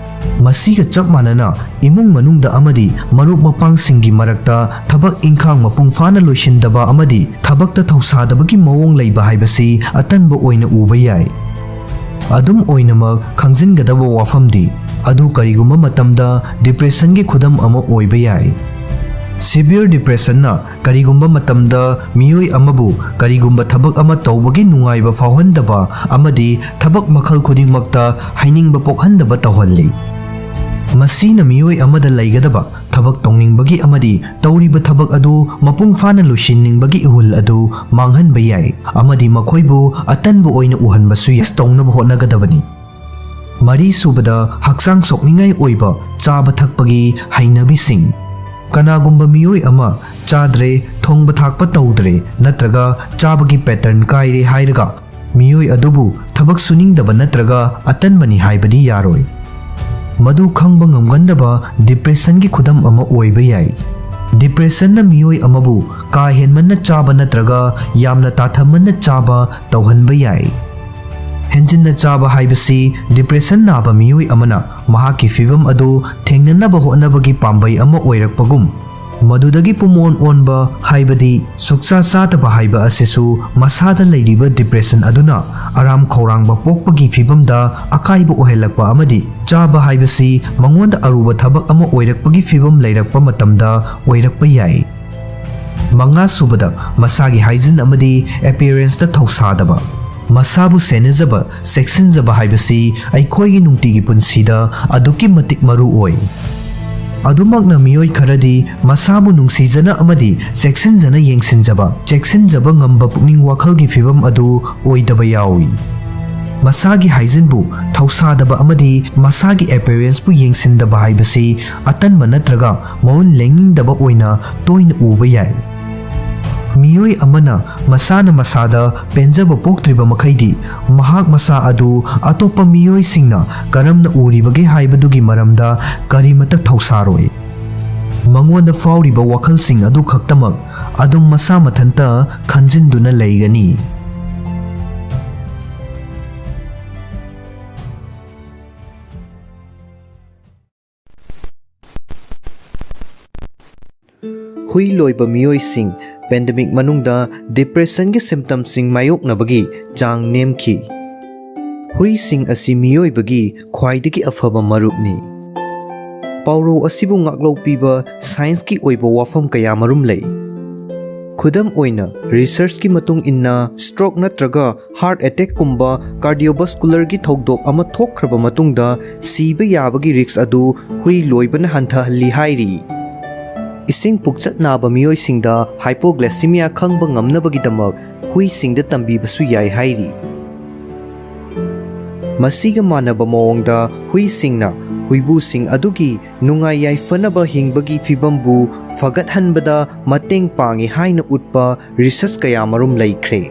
ꯃꯁꯤꯒ ꯆꯞ ꯃꯥꯟꯅꯅ, ꯏꯃꯨꯡ ꯃꯅꯨꯡꯗ ꯑꯃꯗꯤ ꯃꯔꯨꯞ ꯃꯄꯥꯡꯁꯤꯡꯒꯤ ꯃꯔꯛꯇ ꯊꯕꯛ ꯏꯪꯈꯥꯡ ꯃꯄꯨꯡ ꯐꯥꯅ ꯂꯣꯏꯁꯤꯟꯗꯕ ꯑꯃꯗꯤ ꯊꯕꯛꯇ ꯊꯧꯁꯥꯗꯕꯒꯤ ꯃꯑꯣꯡ ꯂꯩꯕ ꯍꯥꯏꯕꯁꯤ ꯑꯇꯟꯕ ꯑꯣꯏꯅ ꯎꯕ ꯌꯥꯏ꯫ ꯑꯗꯨꯝ ꯑꯣꯏꯅꯃꯛ, ꯈꯪꯖꯤꯟꯒꯗꯕ ꯋꯥꯐꯝꯗꯤ, ꯑꯗꯨ ꯀꯔꯤꯒꯨꯝꯕ ꯃꯇꯝꯗ depressionꯒꯤ ꯈꯨꯗꯝ ꯑꯃ ꯑꯣꯏꯕ ꯌꯥꯏ꯫ Severe depressionꯅ ꯀꯔꯤꯒꯨꯝꯕ ꯃꯇꯝꯗ ꯃꯤꯑꯣꯏ ꯑꯃꯕꯨ ꯀꯔꯤꯒꯨꯝꯕ ꯊꯕꯛ ꯑꯃ ꯇꯧꯕꯒꯤ ꯅꯨꯡꯉꯥꯏꯕ ꯐꯥꯎꯍꯟꯗꯕ ꯑꯃꯗꯤ ꯊꯕꯛ ꯃꯈꯜ ꯈꯨꯗꯤꯡꯃꯛꯇ ꯍꯩꯅꯤꯡꯕ ꯄꯣꯛꯍꯟꯗꯕ ꯇꯧꯍꯜꯂꯤ꯫ ꯃꯁꯤꯅ ꯃꯤꯑꯣꯏ ꯑꯃꯗ ꯂꯩꯒꯗꯕ ꯊꯕꯛ ꯇꯧꯅꯤꯡꯕꯒꯤ ꯑꯃꯗꯤ ꯇꯧꯔꯤꯕ ꯊꯕꯛ ꯑꯗꯨ ꯃꯄꯨꯡ ꯐꯥꯅ ꯂꯣꯏꯁꯤꯟꯅꯤꯡꯕꯒꯤ ꯏꯍꯨꯜ ꯑꯗꯨ ꯃꯥꯡꯍꯟꯕ ꯌꯥꯏ ꯑꯃꯗꯤ ꯃꯈꯣꯏꯕꯨ ꯑꯇꯟꯕ ꯑꯣꯏꯅ ꯎꯍꯟꯕꯁꯨ ꯌꯥꯏ꯫ ꯇꯧꯅꯕ ꯍꯣꯠꯅꯒꯗꯕꯅꯤ꯫ ꯃꯔꯤꯁꯨꯕꯗ, ꯍꯛꯆꯥꯡ ꯁꯣꯛꯅꯤꯡꯉꯥꯏ ꯑꯣꯏꯕ ꯆꯥꯕ ꯊꯛꯄꯒꯤ ꯍꯩꯅꯕꯤꯁꯤꯡ꯫ ꯀꯅꯥꯒꯨꯝꯕ ꯃꯤꯑꯣꯏ ꯑꯃ ꯆꯥꯗ꯭ꯔꯦ, ꯊꯣꯡꯕ ꯊꯥꯛꯄ ꯇꯧꯗ꯭ꯔꯦ ꯅꯠꯇ꯭ꯔꯒ ꯆꯥꯕꯒꯤ pattern ꯀꯥꯏꯔꯦ ꯍꯥꯏꯔꯒ, ꯃꯤꯑꯣꯏ ꯑꯗꯨꯕꯨ ꯊꯕꯛ ꯁꯨꯅꯤꯡꯗꯕ ꯅꯠꯇ꯭ꯔꯒ ꯑꯇꯟꯕꯅꯤ ꯍꯥꯏꯕꯗꯤ ꯌꯥꯔꯣꯏ꯫ ꯃꯗꯨ ꯈꯪꯕ ꯉꯝꯒꯟꯗꯕ depressionꯒꯤ ꯈꯨꯗꯝ ꯑꯃ ꯑꯣꯏꯕ ꯌꯥꯏ꯫ Depressionꯅ ꯃꯤꯑꯣꯏ ꯑꯃꯕꯨ ꯀꯥ ꯍꯦꯟꯃꯟꯅ ꯆꯥꯕ ꯅꯠꯇ꯭ꯔꯒ ꯌꯥꯝꯅ ꯇꯥꯊꯃꯟꯅ ꯆꯥꯕ ꯇꯧꯍꯟꯕ ꯌꯥꯏ꯫ ꯍꯦꯟꯖꯤꯟꯅ ꯆꯥꯕ ꯍꯥꯏꯕꯁꯤ depression ꯅꯥꯕ ꯃꯤꯑꯣꯏ ꯑꯃꯅ ꯃꯍꯥꯛꯀꯤ ꯐꯤꯚꯝ ꯑꯗꯨ ꯊꯦꯡꯅꯅꯕ ꯍꯣꯠꯅꯕꯒꯤ ꯄꯥꯝꯕꯩ ꯑꯃ ꯑꯣꯏꯔꯛꯄꯒꯨꯝ, ꯃꯗꯨꯗꯒꯤ ꯄꯨꯝꯑꯣꯟ ꯑꯣꯟꯕ, ꯍꯥꯏꯕꯗꯤ ꯁꯨꯛꯆꯥ ꯆꯥꯗꯕ ꯍꯥꯏꯕ ꯑꯁꯤꯁꯨ ꯃꯁꯥꯗ ꯂꯩꯔꯤꯕ depression ꯑꯗꯨꯅ ꯑꯔꯥꯝ ꯈꯧꯔꯥꯡꯕ ꯄꯣꯛꯄꯒꯤ ꯐꯤꯚꯝꯗ ꯑꯀꯥꯏꯕ ꯑꯣꯏꯍꯜꯂꯛꯄ ꯑꯃꯗꯤ ꯆꯥꯕ ꯍꯥꯏꯕꯁꯤ ꯃꯉꯣꯟꯗ ꯑꯔꯨꯕ ꯊꯕꯛ ꯑꯃ ꯑꯣꯏꯔꯛꯄꯒꯤ ꯐꯤꯚꯝ ꯂꯩꯔꯛꯄ ꯃꯇꯝꯗ ꯑꯣꯏꯔꯛꯄ ꯌꯥꯏ꯫ ꯃꯉꯥꯁꯨꯕꯗ, ꯃꯁꯥꯒꯤ hygiene ꯑꯃꯗꯤ appearanceꯇ ꯊꯧꯁꯥꯗꯕ꯫ ꯃꯁꯥꯕꯨ ꯁꯦꯟꯅꯖꯕ, ꯆꯦꯛꯁꯤꯟꯖꯕ ꯍꯥꯏꯕꯁꯤ ꯑꯩꯈꯣꯏꯒꯤ ꯅꯨꯡꯇꯤꯒꯤ ꯄꯨꯟꯁꯤꯗ ꯑꯗꯨꯛꯀꯤ ꯃꯇꯤꯛ ꯃꯔꯨ ꯑꯣꯏ꯫ ꯑꯗꯨꯃꯛꯅ, ꯃꯤꯑꯣꯏ ꯈꯔꯗꯤ ꯃꯁꯥꯕꯨ ꯅꯨꯡꯁꯤꯖꯅ ꯑꯃꯗꯤ ꯆꯦꯛꯁꯤꯟꯖꯅ ꯌꯦꯡꯁꯤꯟꯖꯕ, ꯆꯦꯛꯁꯤꯟꯖꯕ ꯉꯝꯕ ꯄꯨꯛꯅꯤꯡ ꯋꯥꯈꯜꯒꯤ ꯐꯤꯚꯝ ꯑꯗꯨ ꯑꯣꯏꯗꯕ ꯌꯥꯎꯏ꯫ ꯃꯁꯥꯒꯤ hygiene ꯕꯨ ꯊꯧꯁꯥꯗꯕ ꯑꯃꯗꯤ ꯃꯁꯥꯒꯤ appearance ꯄꯨ ꯌꯦꯡꯁꯤꯟꯗꯕ ꯍꯥꯏꯕꯁꯤ ꯑꯇꯟꯕ ꯅꯠꯇ꯭ꯔꯒ ꯃꯒꯨꯟ ꯂꯩꯅꯤꯡꯗꯕ ꯑꯣꯏꯅ ꯇꯣꯏꯅ ꯎꯕ ꯌꯥꯏ꯫ ꯃꯤꯑꯣꯏ ꯑꯃꯅ ꯃꯁꯥꯅ ꯃꯁꯥꯗ ꯄꯦꯟꯖꯕ ꯄꯣꯛꯇ꯭ꯔꯤꯕ ꯃꯈꯩꯗꯤ, ꯃꯍꯥꯛ ꯃꯁꯥ ꯑꯗꯨ ꯑꯇꯣꯞꯄ ꯃꯤꯑꯣꯏꯁꯤꯡꯅ ꯀꯔꯝꯅ ꯎꯔꯤꯕꯒꯦ ꯍꯥꯏꯕꯗꯨꯒꯤ ꯃꯔꯝꯗ ꯀꯔꯤꯃꯇ ꯊꯧꯁꯥꯔꯣꯏ꯫ ꯃꯉꯣꯟꯗ ꯐꯥꯎꯔꯤꯕ ꯋꯥꯈꯜꯁꯤꯡ ꯑꯗꯨ ꯈꯛꯇꯃꯛ ꯑꯗꯨꯝ ꯃꯁꯥ ꯃꯊꯟꯇ ꯈꯟꯖꯤꯟꯗꯨꯅ ꯂꯩꯒꯅꯤ꯫ ꯍꯨꯏ ꯂꯣꯏꯕ ꯃꯤꯑꯣꯏꯁꯤꯡ pandemic ꯃꯅꯨꯡꯗ depression ꯒꯤ symptom ꯁꯤꯡ ꯃꯥꯌꯣꯛꯅꯕꯒꯤ ꯆꯥꯡ ꯅꯦꯝꯈꯤ꯫ ꯍꯨꯏꯁꯤꯡ ꯑꯁꯤ ꯃꯤꯑꯣꯏꯕꯒꯤ ꯈ꯭ꯋꯥꯏꯗꯒꯤ ꯑꯐꯕ ꯃꯔꯨꯞꯅꯤ꯫ ꯄꯥꯎꯔꯧ ꯑꯁꯤꯕꯨ ꯉꯥꯛꯂꯧ ꯄꯤꯕ science ꯀꯤ ꯑꯣꯏꯕ ꯋꯥꯐꯝ ꯀꯌꯥꯃꯔꯨꯝ ꯂꯩ꯫ ꯈꯨꯗꯝ ꯑꯣꯏꯅ, research ꯀꯤ ꯃꯇꯨꯡ ꯏꯟꯅ, stroke ꯅꯠꯇ꯭ꯔꯒ heart attack ꯀꯨꯝꯕ cardiovascular ꯒꯤ ꯊꯧꯗꯣꯛ ꯑꯃ ꯊꯣꯛꯈ꯭ꯔꯕ ꯃꯇꯨꯡꯗ ꯁꯤꯕ ꯌꯥꯕꯒꯤ risk ꯑꯗꯨ ꯍꯨꯏ ꯂꯣꯏꯕꯅ ꯍꯟꯊꯍꯜꯂꯤ ꯍꯥꯏꯔꯤ꯫ ꯏꯁꯤꯡ ꯄꯨꯛꯆꯠ ꯅꯥꯕ ꯃꯤꯑꯣꯏꯁꯤꯡꯗ hypoglycemia ꯈꯪꯕ ꯉꯝꯅꯕꯒꯤꯗꯃꯛ ꯍꯨꯏꯁꯤꯡꯗ ꯇꯝꯕꯤꯕꯁꯨ ꯌꯥꯏ ꯍꯥꯏꯔꯤ꯫ ꯃꯁꯤꯒ ꯃꯥꯟꯅꯕ ꯃꯑꯣꯡꯗ, ꯍꯨꯏꯁꯤꯡꯅ ꯍꯨꯏꯕꯨꯁꯤꯡ ꯑꯗꯨꯒꯤ ꯅꯨꯡꯉꯥꯏ ꯌꯥꯏꯐꯅꯕ ꯍꯤꯡꯕꯒꯤ ꯐꯤꯚꯝꯕꯨ ꯐꯒꯠꯍꯟꯕꯗ ꯃꯇꯦꯡ ꯄꯥꯡꯏ ꯍꯥꯏꯅ ꯎꯠꯄ research ꯀꯌꯥꯃꯔꯨꯝ ꯂꯩꯈ꯭ꯔꯦ꯫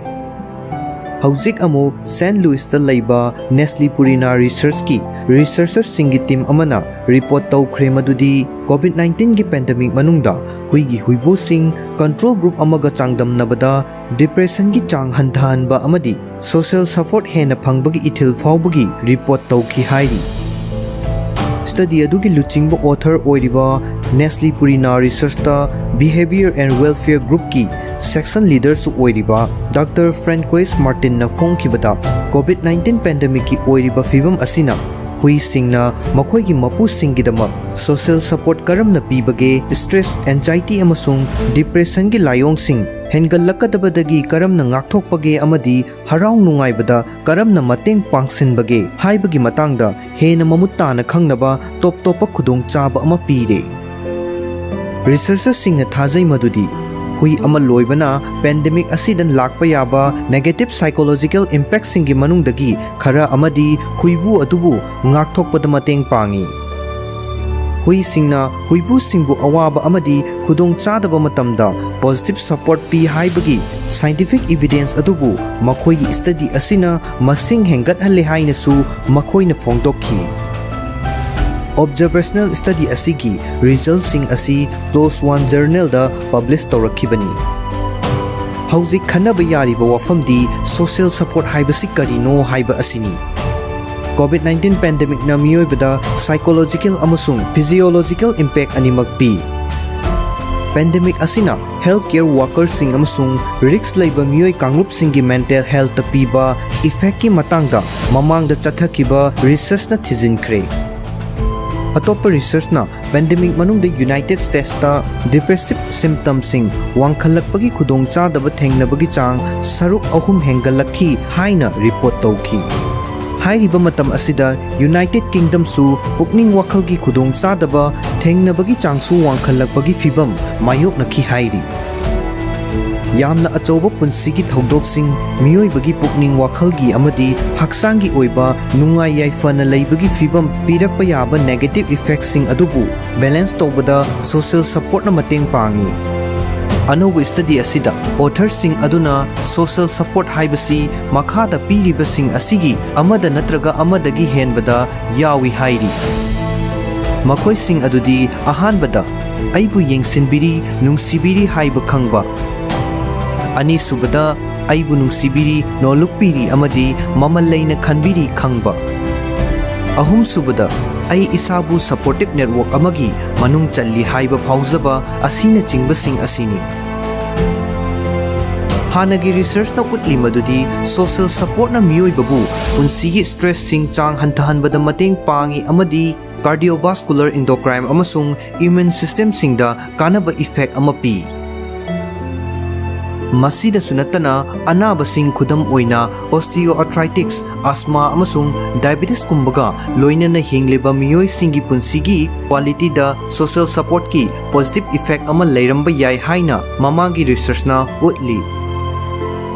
ꯍꯧꯖꯤꯛ ꯑꯃꯨꯛ Saint Louis ꯇ ꯂꯩꯕ Nestle Purina Research ꯀꯤ researcher ꯁꯤꯡꯒꯤ team ꯑꯃꯅ report ꯇꯧꯈ꯭ꯔꯦ ꯃꯗꯨꯗꯤ COVID nineteen ꯒꯤ pandemic ꯃꯅꯨꯡꯗ ꯍꯨꯏꯒꯤ ꯍꯨꯏꯕꯨꯁꯤꯡ control group ꯑꯃꯒ ꯆꯥꯡꯗꯝꯅꯕꯗ depression ꯒꯤ ꯆꯥꯡ ꯍꯟꯊꯍꯟꯕ ꯑꯃꯗꯤ social support ꯍꯦꯟꯅ ꯐꯪꯕꯒꯤ ꯏꯊꯤꯜ ꯐꯥꯎꯕꯒꯤ report ꯇꯧꯈꯤ ꯍꯥꯏꯔꯤ꯫ Study ꯑꯗꯨꯒꯤ ꯂꯨꯆꯤꯡꯕ author ꯑꯣꯏꯔꯤꯕ Nestle Purina Research ꯇ Behavior and Welfare Group ꯀꯤ section leader ꯁꯨ ꯑꯣꯏꯔꯤꯕ Doctor Francois Martin ꯅ ꯐꯣꯡꯈꯤꯕꯗ, COVID nineteen pandemic ꯀꯤ ꯑꯣꯏꯔꯤꯕ ꯐꯤꯚꯝ ꯑꯁꯤꯅ ꯍꯨꯏꯁꯤꯡꯅ ꯃꯈꯣꯏꯒꯤ ꯃꯄꯨꯁꯤꯡꯒꯤꯗꯃꯛ social support ꯀꯔꯝꯅ ꯄꯤꯕꯒꯦ, stress, anxiety ꯑꯃꯁꯨꯡ depression ꯒꯤ ꯂꯥꯏꯑꯣꯡꯁꯤꯡ ꯍꯦꯟꯒꯠꯂꯛꯀꯗꯕꯗꯒꯤ ꯀꯔꯝꯅ ꯉꯥꯛꯊꯣꯛꯄꯒꯦ ꯑꯃꯗꯤ ꯍꯔꯥꯎ ꯅꯨꯡꯉꯥꯏꯕꯗ ꯀꯔꯝꯅ ꯃꯇꯦꯡ ꯄꯥꯡꯁꯤꯟꯕꯒꯦ ꯍꯥꯏꯕꯒꯤ ꯃꯇꯥꯡꯗ ꯍꯦꯟꯅ ꯃꯃꯨꯠ ꯇꯥꯅ ꯈꯪꯅꯕ ꯇꯣꯞ ꯇꯣꯞꯄ ꯈꯨꯗꯣꯡꯆꯥꯕ ꯑꯃ ꯄꯤꯔꯦ꯫ Researcher ꯁꯤꯡꯅ ꯊꯥꯖꯩ ꯃꯗꯨꯗꯤ ꯍꯨꯏ ꯑꯃ ꯂꯣꯏꯕꯅ ꯄꯦꯟꯗꯦꯃꯤꯛ ꯑꯁꯤꯗ ꯂꯥꯛꯄ ꯌꯥꯕ ꯅꯦꯒꯦꯇꯤꯚ ꯁꯥꯏꯀꯣꯂꯣꯖꯤꯀꯦꯜ ꯏꯝꯄꯦꯛꯁꯤꯡꯒꯤ ꯃꯅꯨꯡꯗꯒꯤ ꯈꯔ ꯑꯃꯗꯤ ꯍꯨꯏꯕꯨ ꯑꯗꯨꯕꯨ ꯉꯥꯛꯊꯣꯛꯄꯗ ꯃꯇꯦꯡ ꯄꯥꯡꯏ꯫ ꯍꯨꯏꯁꯤꯡꯅ ꯍꯨꯏꯕꯨꯁꯤꯡꯕꯨ ꯑꯋꯥꯕ ꯑꯃꯗꯤ ꯈꯨꯗꯣꯡꯆꯥꯗꯕ ꯃꯇꯝꯗ ꯄꯣꯖꯤꯇꯤꯚ ꯁꯄꯣꯔꯠ ꯄꯤ ꯍꯥꯏꯕꯒꯤ ꯁꯥꯏꯟꯇꯤꯐꯤꯛ ꯏꯚꯤꯗꯦꯟꯁ ꯑꯗꯨꯕꯨ ꯃꯈꯣꯏꯒꯤ ꯁ꯭ꯇꯗꯤ ꯑꯁꯤꯅ ꯃꯁꯤꯡ ꯍꯦꯟꯒꯠꯍꯜꯂꯦ ꯍꯥꯏꯅꯁꯨ ꯃꯈꯣꯏꯅ ꯐꯣꯡꯗꯣꯛꯈꯤ꯫ ꯑꯣꯕꯖꯔꯕꯦꯁꯅꯦꯜ ꯁ꯭ꯇꯗꯤ ꯑꯁꯤꯒꯤ ꯔꯤꯖꯜꯁꯤꯡ ꯑꯁꯤ ꯄ꯭ꯂꯣꯁ ꯋꯥꯟ ꯖꯔꯅꯦꯜꯗ ꯄꯕ꯭ꯂꯤꯁ ꯇꯧꯔꯛꯈꯤꯕꯅꯤ꯫ ꯍꯧꯖꯤꯛ ꯈꯟꯅꯕ ꯌꯥꯔꯤꯕ ꯋꯥꯐꯝꯗꯤ ꯁꯣꯁꯤꯌꯦꯜ ꯁꯄꯣꯔꯠ ꯍꯥꯏꯕꯁꯤ ꯀꯔꯤꯅꯣ ꯍꯥꯏꯕ ꯑꯁꯤꯅꯤ꯫ ꯀꯣꯚꯤꯗ ꯅꯥꯏꯟꯇꯤꯟ ꯄꯦꯟꯗꯦꯃꯤꯛꯅ ꯃꯤꯑꯣꯏꯕꯗ ꯁꯥꯏꯀꯣꯂꯣꯖꯤꯀꯦꯜ ꯑꯃꯁꯨꯡ ꯐꯤꯖꯤꯑꯣꯂꯣꯖꯤꯀꯦꯜ ꯏꯝꯄꯦꯛ ꯑꯅꯤꯃꯛ ꯄꯤ꯫ ꯄꯦꯟꯗꯦꯃꯤꯛ ꯑꯁꯤꯅ ꯍꯦꯜꯊ ꯀꯦꯌꯔ ꯋꯥꯀꯔꯁꯤꯡ ꯑꯃꯁꯨꯡ ꯔꯤꯁ꯭ꯛ ꯂꯩꯕ ꯃꯤꯑꯣꯏ ꯀꯥꯡꯂꯨꯞꯁꯤꯡꯒꯤ ꯃꯦꯟꯇꯦꯜ ꯍꯦꯜꯊꯇ ꯄꯤꯕ ꯏꯐꯦꯛꯀꯤ ꯃꯇꯥꯡꯗ ꯃꯃꯥꯡꯗ ꯆꯠꯊꯈꯤꯕ ꯔꯤꯁꯔꯆꯅ ꯊꯤꯖꯤꯟꯈ꯭ꯔꯦ꯫ ꯑꯇꯣꯞꯄ ꯔꯤꯁꯔꯆꯅ ꯄꯦꯟꯗꯦꯃꯤꯛ ꯃꯅꯨꯡꯗ ꯌꯨꯅꯥꯏꯇꯦꯗ ꯁ꯭ꯇꯦꯠꯁꯇ ꯗꯤꯄ꯭ꯔꯦꯁꯤꯚ ꯁꯤꯝꯇꯝꯁꯤꯡ ꯋꯥꯡꯈꯠꯂꯛꯄꯒꯤ ꯈꯨꯗꯣꯡꯆꯥꯗꯕ ꯊꯦꯡꯅꯕꯒꯤ ꯆꯥꯡ ꯁꯔꯨꯛ ꯑꯍꯨꯝ ꯍꯦꯟꯒꯠꯂꯛꯈꯤ ꯍꯥꯏꯅ ꯔꯤꯄꯣꯔꯠ ꯇꯧꯈꯤ꯫ ꯍꯥꯏꯔꯤꯕ ꯃꯇꯝ ꯑꯁꯤꯗ ꯌꯨꯅꯥꯏꯇꯦꯗ ꯀꯤꯡꯗꯝꯁꯨ ꯄꯨꯛꯅꯤꯡ ꯋꯥꯈꯜꯒꯤ ꯈꯨꯗꯣꯡꯆꯥꯗꯕ ꯊꯦꯡꯅꯕꯒꯤ ꯆꯥꯡꯁꯨ ꯋꯥꯡꯈꯠꯂꯛꯄꯒꯤ ꯐꯤꯚꯝ ꯃꯥꯌꯣꯛꯅꯈꯤ ꯍꯥꯏꯔꯤ꯫ ꯌꯥꯝꯅ ꯑꯆꯧꯕ ꯄꯨꯟꯁꯤꯒꯤ ꯊꯧꯗꯣꯛꯁꯤꯡ, ꯃꯤꯑꯣꯏꯕꯒꯤ ꯄꯨꯛꯅꯤꯡ ꯋꯥꯈꯜꯒꯤ ꯑꯃꯗꯤ ꯍꯛꯆꯥꯡꯒꯤ ꯑꯣꯏꯕ ꯅꯨꯡꯉꯥꯏ ꯌꯥꯏꯐꯅ ꯂꯩꯕꯒꯤ ꯐꯤꯚꯝ ꯄꯤꯔꯛꯄ ꯌꯥꯕ ꯅꯦꯒꯦꯇꯤꯚ ꯏꯐꯦꯛꯁꯤꯡ ꯑꯗꯨꯕꯨ ꯕꯦꯂꯦꯟꯁ ꯇꯧꯕꯗ ꯁꯣꯁꯤꯌꯦꯜ ꯁꯄꯣꯔꯠꯅ ꯃꯇꯦꯡ ꯄꯥꯡꯏ꯫ ꯑꯅꯧꯕ ꯁ꯭ꯇꯗꯤ ꯑꯁꯤꯗ ꯑꯣꯊꯔꯁꯤꯡ ꯑꯗꯨꯅ ꯁꯣꯁꯤꯌꯦꯜ ꯁꯄꯣꯔꯠ ꯍꯥꯏꯕꯁꯤ ꯃꯈꯥꯗ ꯄꯤꯔꯤꯕꯁꯤꯡ ꯑꯁꯤꯒꯤ ꯑꯃꯗ ꯅꯠꯇ꯭ꯔꯒ ꯑꯃꯗꯒꯤ ꯍꯦꯟꯕꯗ ꯌꯥꯎꯏ ꯍꯥꯏꯔꯤ꯫ ꯃꯈꯣꯏꯁꯤꯡ ꯑꯗꯨꯗꯤ, ꯑꯍꯥꯟꯕꯗ, ꯑꯩꯕꯨ ꯌꯦꯡꯁꯤꯟꯕꯤꯔꯤ, ꯅꯨꯡꯁꯤꯕꯤꯔꯤ ꯍꯥꯏꯕ ꯈꯪꯕ꯫ ꯑꯅꯤꯁꯨꯕꯗ, ꯑꯩꯕꯨ ꯅꯨꯡꯁꯤꯕꯤꯔꯤ, ꯅꯣꯜꯂꯨꯛꯄꯤꯔꯤ ꯑꯃꯗꯤ ꯃꯃꯜ ꯂꯩꯅ ꯈꯟꯕꯤꯔꯤ ꯈꯪꯕ꯫ ꯑꯍꯨꯝꯁꯨꯕꯗ, ꯑꯩ ꯏꯁꯥꯕꯨ ꯁꯄꯣꯔꯇꯤꯚ ꯅꯦꯠꯋꯥꯔꯛ ꯑꯃꯒꯤ ꯃꯅꯨꯡ ꯆꯜꯂꯤ ꯍꯥꯏꯕ ꯐꯥꯎꯖꯕ ꯑꯁꯤꯅꯆꯤꯡꯕꯁꯤꯡ ꯑꯁꯤꯅꯤ꯫ ꯍꯥꯟꯅꯒꯤ ꯔꯤꯁꯔꯆꯅ ꯎꯠꯂꯤ ꯃꯗꯨꯗꯤ ꯁꯣꯁꯤꯌꯦꯜ ꯁꯄꯣꯔꯠꯅ ꯃꯤꯑꯣꯏꯕꯕꯨ ꯄꯨꯟꯁꯤꯒꯤ ꯁ꯭ꯇ꯭ꯔꯦꯁꯁꯤꯡ ꯆꯥꯡ ꯍꯟꯊꯍꯟꯕꯗ ꯃꯇꯦꯡ ꯄꯥꯡꯏ ꯑꯃꯗꯤ ꯀꯥꯔꯗꯤꯑꯣꯚꯥꯁꯀꯨꯂꯔ, ꯏꯟꯗꯣꯀ꯭ꯔꯥꯏꯟ ꯑꯃꯁꯨꯡ ꯏꯝꯃ꯭ꯌꯨꯟ ꯁꯤꯁꯇꯦꯝꯁꯤꯡꯗ ꯀꯥꯟꯅꯕ ꯏꯐꯦꯛ ꯑꯃ ꯄꯤ꯫ ꯃꯁꯤꯗꯁꯨ ꯅꯠꯇꯅ, ꯑꯅꯥꯕꯁꯤꯡ, ꯈꯨꯗꯝ ꯑꯣꯏꯅ osteoarthritis, asthma ꯑꯃꯁꯨꯡ diabetesꯀꯨꯝꯕꯒ ꯂꯣꯏꯅꯅ ꯍꯤꯡꯂꯤꯕ ꯃꯤꯑꯣꯏꯁꯤꯡꯒꯤ ꯄꯨꯟꯁꯤꯒꯤ qualityꯗ social supportꯀꯤ positive effect ꯑꯃ ꯂꯩꯔꯝꯕ ꯌꯥꯏ ꯍꯥꯏꯅ ꯃꯃꯥꯡꯒꯤ researchꯅ ꯎꯠꯂꯤ꯫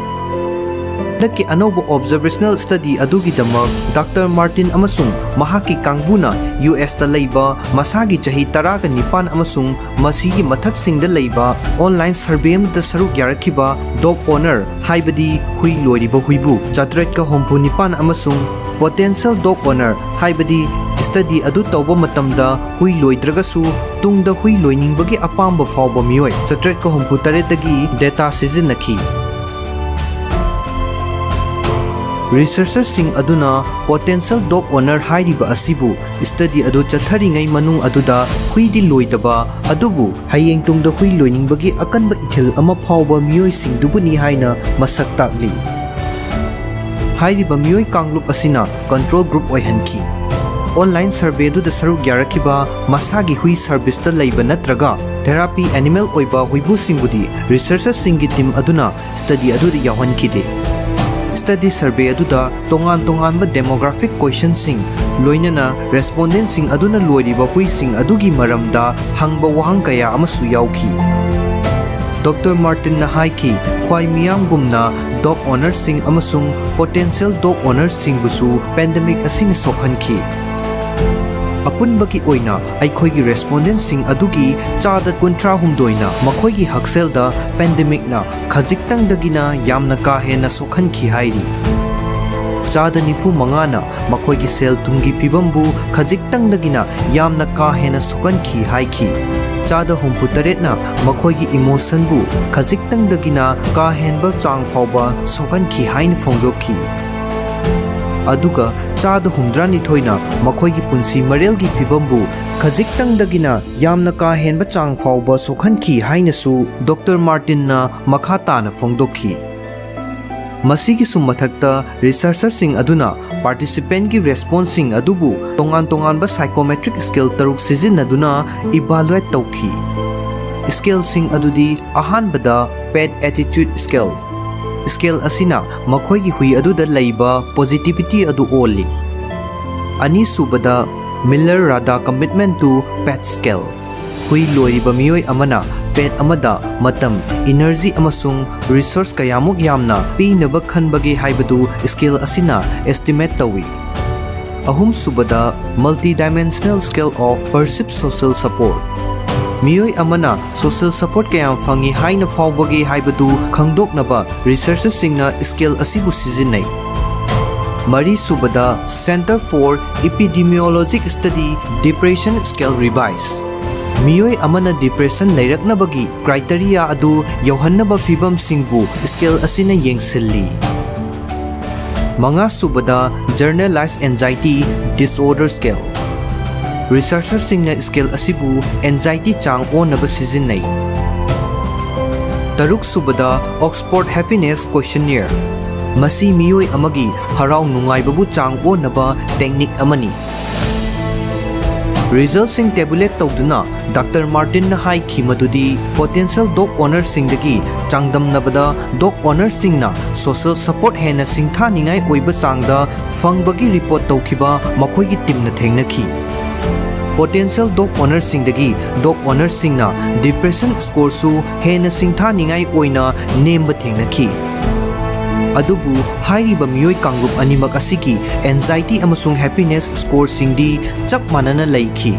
ꯍꯟꯗꯛꯀꯤ ꯑꯅꯧꯕ observational study ꯑꯗꯨꯒꯤꯗꯃꯛ Doctor Martin ꯑꯃꯁꯨꯡ ꯃꯍꯥꯛꯀꯤ ꯀꯥꯡꯕꯨꯅ USꯇ ꯂꯩꯕ ꯃꯁꯥꯒꯤ ꯆꯍꯤ ꯇꯔꯥꯒ ꯅꯤꯄꯥꯟ ꯑꯃꯁꯨꯡ ꯃꯁꯤꯒꯤ ꯃꯊꯛꯁꯤꯡꯗ ꯂꯩꯕ online survey ꯑꯃꯗ ꯁꯔꯨꯛ ꯌꯥꯔꯛꯈꯤꯕ dog owner, ꯍꯥꯏꯕꯗꯤ ꯍꯨꯏ ꯂꯣꯏꯔꯤꯕ ꯍꯨꯏꯕꯨ ꯆꯥꯇ꯭ꯔꯦꯠꯀ ꯍꯨꯝꯐꯨ ꯅꯤꯄꯥꯟ ꯑꯃꯁꯨꯡ potential dog owner, ꯍꯥꯏꯕꯗꯤ study ꯑꯗꯨ ꯇꯧꯕ ꯃꯇꯝꯗ ꯍꯨꯏ ꯂꯣꯏꯗ꯭ꯔꯒꯁꯨ ꯇꯨꯡꯗ ꯍꯨꯏ ꯂꯣꯏꯅꯤꯡꯕꯒꯤ ꯑꯄꯥꯝꯕ ꯐꯥꯎꯕ ꯃꯤꯑꯣꯏ ꯆꯥꯇ꯭ꯔꯦꯠꯀ ꯍꯨꯝꯐꯨ ꯇꯔꯦꯠꯇꯒꯤ data ꯁꯤꯖꯤꯟꯅꯈꯤ꯫ Researcherꯁꯤꯡ ꯑꯗꯨꯅ potential dog owner ꯍꯥꯏꯔꯤꯕ ꯑꯁꯤꯕꯨ study ꯑꯗꯨ ꯆꯠꯊꯔꯤꯉꯩ ꯃꯅꯨꯡ ꯑꯗꯨꯗ ꯍꯨꯏꯗꯤ ꯂꯣꯏꯗꯕ, ꯑꯗꯨꯕꯨ ꯍꯌꯦꯡ ꯇꯨꯡꯗ ꯍꯨꯏ ꯂꯣꯏꯅꯤꯡꯕꯒꯤ ꯑꯀꯟꯕ ꯏꯊꯤꯜ ꯑꯃ ꯐꯥꯎꯕ ꯃꯤꯑꯣꯏꯁꯤꯡꯗꯨꯕꯨꯅꯤ ꯍꯥꯏꯅ ꯃꯁꯛ ꯇꯥꯛꯂꯤ꯫ ꯍꯥꯏꯔꯤꯕ ꯃꯤꯑꯣꯏ ꯀꯥꯡꯂꯨꯞ ꯑꯁꯤꯅ control group ꯑꯣꯏꯍꯟꯈꯤ꯫ Online survey ꯑꯗꯨꯗ ꯁꯔꯨꯛ ꯌꯥꯔꯛꯈꯤꯕ ꯃꯁꯥꯒꯤ ꯍꯨꯏ serviceꯇ ꯂꯩꯕ ꯅꯠꯇ꯭ꯔꯒ therapy animal ꯑꯣꯏꯕ ꯍꯨꯏꯕꯨꯁꯤꯡꯕꯨꯗꯤ researcherꯁꯤꯡꯒꯤ team ꯑꯗꯨꯅ study ꯑꯗꯨꯗ ꯌꯥꯎꯍꯟꯈꯤꯗꯦ꯫ Study survey ꯑꯗꯨꯗ ꯇꯣꯉꯥꯟ ꯇꯣꯉꯥꯟꯕ demographic questionꯁꯤꯡ, ꯂꯣꯏꯅꯅ respondentꯁꯤꯡ ꯑꯗꯨꯅ ꯂꯣꯏꯔꯤꯕ ꯍꯨꯏꯁꯤꯡ ꯑꯗꯨꯒꯤ ꯃꯔꯝꯗ ꯍꯪꯕ ꯋꯥꯍꯪ ꯀꯌꯥ ꯑꯃꯁꯨ ꯌꯥꯎꯈꯤ꯫ Doctor Martinꯅ ꯍꯥꯏꯈꯤ, ꯈ꯭ꯋꯥꯏ ꯃꯤꯌꯥꯝꯒꯨꯝꯅ dog ownerꯁꯤꯡ ꯑꯃꯁꯨꯡ potential dog ownerꯁꯤꯡꯕꯨꯁꯨ pandemic ꯑꯁꯤꯅ ꯁꯣꯛꯍꯟꯈꯤ꯫ ꯑꯄꯨꯟꯕꯒꯤ ꯑꯣꯏꯅ ꯑꯩꯈꯣꯏꯒꯤ respondentꯁꯤꯡ ꯑꯗꯨꯒꯤ ꯆꯥꯗ ꯀꯨꯟꯊ꯭ꯔꯥ ꯍꯨꯝꯗꯣꯏꯅ ꯃꯈꯣꯏꯒꯤ ꯍꯛꯁꯦꯜꯗ pandemicꯅ ꯈꯖꯤꯛꯇꯪꯗꯒꯤꯅ ꯌꯥꯝꯅ ꯀꯥ ꯍꯦꯟꯅ ꯁꯣꯛꯍꯟꯈꯤ ꯍꯥꯏꯔꯤ꯫ ꯆꯥꯗ ꯅꯤꯐꯨ ꯃꯉꯥꯅ ꯃꯈꯣꯏꯒꯤ ꯁꯦꯜ ꯊꯨꯝꯒꯤ ꯐꯤꯕꯝꯕꯨ ꯈꯖꯤꯛꯇꯪꯗꯒꯤꯅ ꯌꯥꯝꯅ ꯀꯥ ꯍꯦꯟꯅ ꯁꯣꯛꯍꯟꯈꯤ ꯍꯥꯏꯈꯤ꯫ ꯆꯥꯗ ꯍꯨꯝꯐꯨ ꯇꯔꯦꯠꯅ ꯃꯈꯣꯏꯒꯤ emotionꯕꯨ ꯈꯖꯤꯛꯇꯪꯗꯒꯤꯅ ꯀꯥ ꯍꯦꯟꯕ ꯆꯥꯡ ꯐꯥꯎꯕ ꯁꯣꯛꯍꯟꯈꯤ ꯍꯥꯏꯅ ꯐꯣꯡꯗꯣꯛꯈꯤ꯫ ꯑꯗꯨꯒ ꯆꯥꯗ ꯍꯨꯝꯗ꯭ꯔꯥꯅꯤꯊꯣꯏꯅ ꯃꯈꯣꯏꯒꯤ ꯄꯨꯟꯁꯤ ꯃꯔꯦꯜꯒꯤ ꯐꯤꯕꯝꯕꯨ ꯈꯖꯤꯛꯇꯪꯗꯒꯤꯅ ꯌꯥꯝꯅ ꯀꯥ ꯍꯦꯟꯕ ꯆꯥꯡ ꯐꯥꯎꯕ ꯁꯣꯛꯍꯟꯈꯤ ꯍꯥꯏꯅꯁꯨ Doctor Martinꯅ ꯃꯈꯥ ꯇꯥꯅ ꯐꯣꯡꯗꯣꯛꯈꯤ꯫ ꯃꯁꯤꯒꯤꯁꯨ ꯃꯊꯛꯇ, researcherꯁꯤꯡ ꯑꯗꯨꯅ participantꯀꯤ responseꯁꯤꯡ ꯑꯗꯨꯕꯨ ꯇꯣꯉꯥꯟ ꯇꯣꯉꯥꯟꯕ psychometric scale ꯇꯔꯨꯛ ꯁꯤꯖꯤꯟꯅꯗꯨꯅ evaluate ꯇꯧꯈꯤ꯫ Scaleꯁꯤꯡ ꯑꯗꯨꯗꯤ, ꯑꯍꯥꯟꯕꯗ, Pet Attitude Scale꯫ Scale ꯑꯁꯤꯅ ꯃꯈꯣꯏꯒꯤ ꯍꯨꯏ ꯑꯗꯨꯗ ꯂꯩꯕ positivity ꯑꯗꯨ ꯑꯣꯜꯂꯤ꯫ ꯑꯅꯤꯁꯨꯕꯗ, Miller Rada Commitment to Pet Scale꯫ ꯍꯨꯏ ꯂꯣꯏꯔꯤꯕ ꯃꯤꯑꯣꯏ ꯑꯃꯅ pet ꯑꯃꯗ ꯃꯇꯝ, energy ꯑꯃꯁꯨꯡ resource ꯀꯌꯥꯃꯨꯛ ꯌꯥꯝꯅ ꯄꯤꯅꯕ ꯈꯟꯕꯒꯦ ꯍꯥꯏꯕꯗꯨ scale ꯑꯁꯤꯅ estimate ꯇꯧꯏ꯫ ꯑꯍꯨꯝꯁꯨꯕꯗ, Multidimensional Scale of Perceived Social Support꯫ ꯃꯤꯑꯣꯏ ꯑꯃꯅ social support ꯀꯌꯥꯝ ꯐꯪꯏ ꯍꯥꯏꯅ ꯐꯥꯎꯕꯒꯦ ꯍꯥꯏꯕꯗꯨ ꯈꯪꯗꯣꯛꯅꯕ researcherꯁꯤꯡꯅ scale ꯑꯁꯤꯕꯨ ꯁꯤꯖꯤꯟꯅꯩ꯫ ꯃꯔꯤꯁꯨꯕꯗ, Center for Epidemiologic Study Depression Scale Revise꯫ ꯃꯤꯑꯣꯏ ꯑꯃꯅ depression ꯂꯩꯔꯛꯅꯕꯒꯤ criteria ꯑꯗꯨ ꯌꯧꯍꯟꯅꯕ ꯐꯤꯚꯝꯁꯤꯡꯕꯨ scale ꯑꯁꯤꯅ ꯌꯦꯡꯁꯤꯜꯂꯤ꯫ ꯃꯉꯥꯁꯨꯕꯗ, Generalized Anxiety Disorder Scale꯫ Researcherꯁꯤꯡꯅ scale ꯑꯁꯤꯕꯨ anxiety ꯆꯥꯡ ꯑꯣꯟꯅꯕ ꯁꯤꯖꯤꯟꯅꯩ꯫ ꯇꯔꯨꯛꯁꯨꯕꯗ, Oxford Happiness Questionnaire꯫ ꯃꯁꯤ ꯃꯤꯑꯣꯏ ꯑꯃꯒꯤ ꯍꯔꯥꯎ ꯅꯨꯡꯉꯥꯏꯕꯕꯨ ꯆꯥꯡ ꯑꯣꯟꯅꯕ technique ꯑꯃꯅꯤ꯫ Resultꯁꯤꯡ tabulate ꯇꯧꯗꯨꯅ Doctor Martinꯅ ꯍꯥꯏꯈꯤ ꯃꯗꯨꯗꯤ, potential dog ownerꯁꯤꯡꯗꯒꯤ ꯆꯥꯡꯗꯝꯅꯕꯗ dog ownerꯁꯤꯡꯅ social support ꯍꯦꯟꯅ ꯁꯤꯡꯊꯥꯅꯤꯡꯉꯥꯏ ꯑꯣꯏꯕ ꯆꯥꯡꯗ ꯐꯪꯕꯒꯤ report ꯇꯧꯈꯤꯕ ꯃꯈꯣꯏꯒꯤ teamꯅ ꯊꯦꯡꯅꯈꯤ꯫ Potential dog ownerꯁꯤꯡꯗꯒꯤ dog ownerꯁꯤꯡꯅ depression scoreꯁꯨ ꯍꯦꯟꯅ ꯁꯤꯡꯊꯥꯅꯤꯡꯉꯥꯏ ꯑꯣꯏꯅ ꯅꯦꯝꯕ ꯊꯦꯡꯅꯈꯤ꯫ ꯑꯗꯨꯕꯨ ꯍꯥꯏꯔꯤꯕ ꯃꯤꯑꯣꯏ ꯀꯥꯡꯂꯨꯞ ꯑꯅꯤꯃꯛ ꯑꯁꯤꯒꯤ anxiety ꯑꯃꯁꯨꯡ happiness scoreꯁꯤꯡꯗꯤ ꯆꯞ ꯃꯥꯟꯅꯅ ꯂꯩꯈꯤ꯫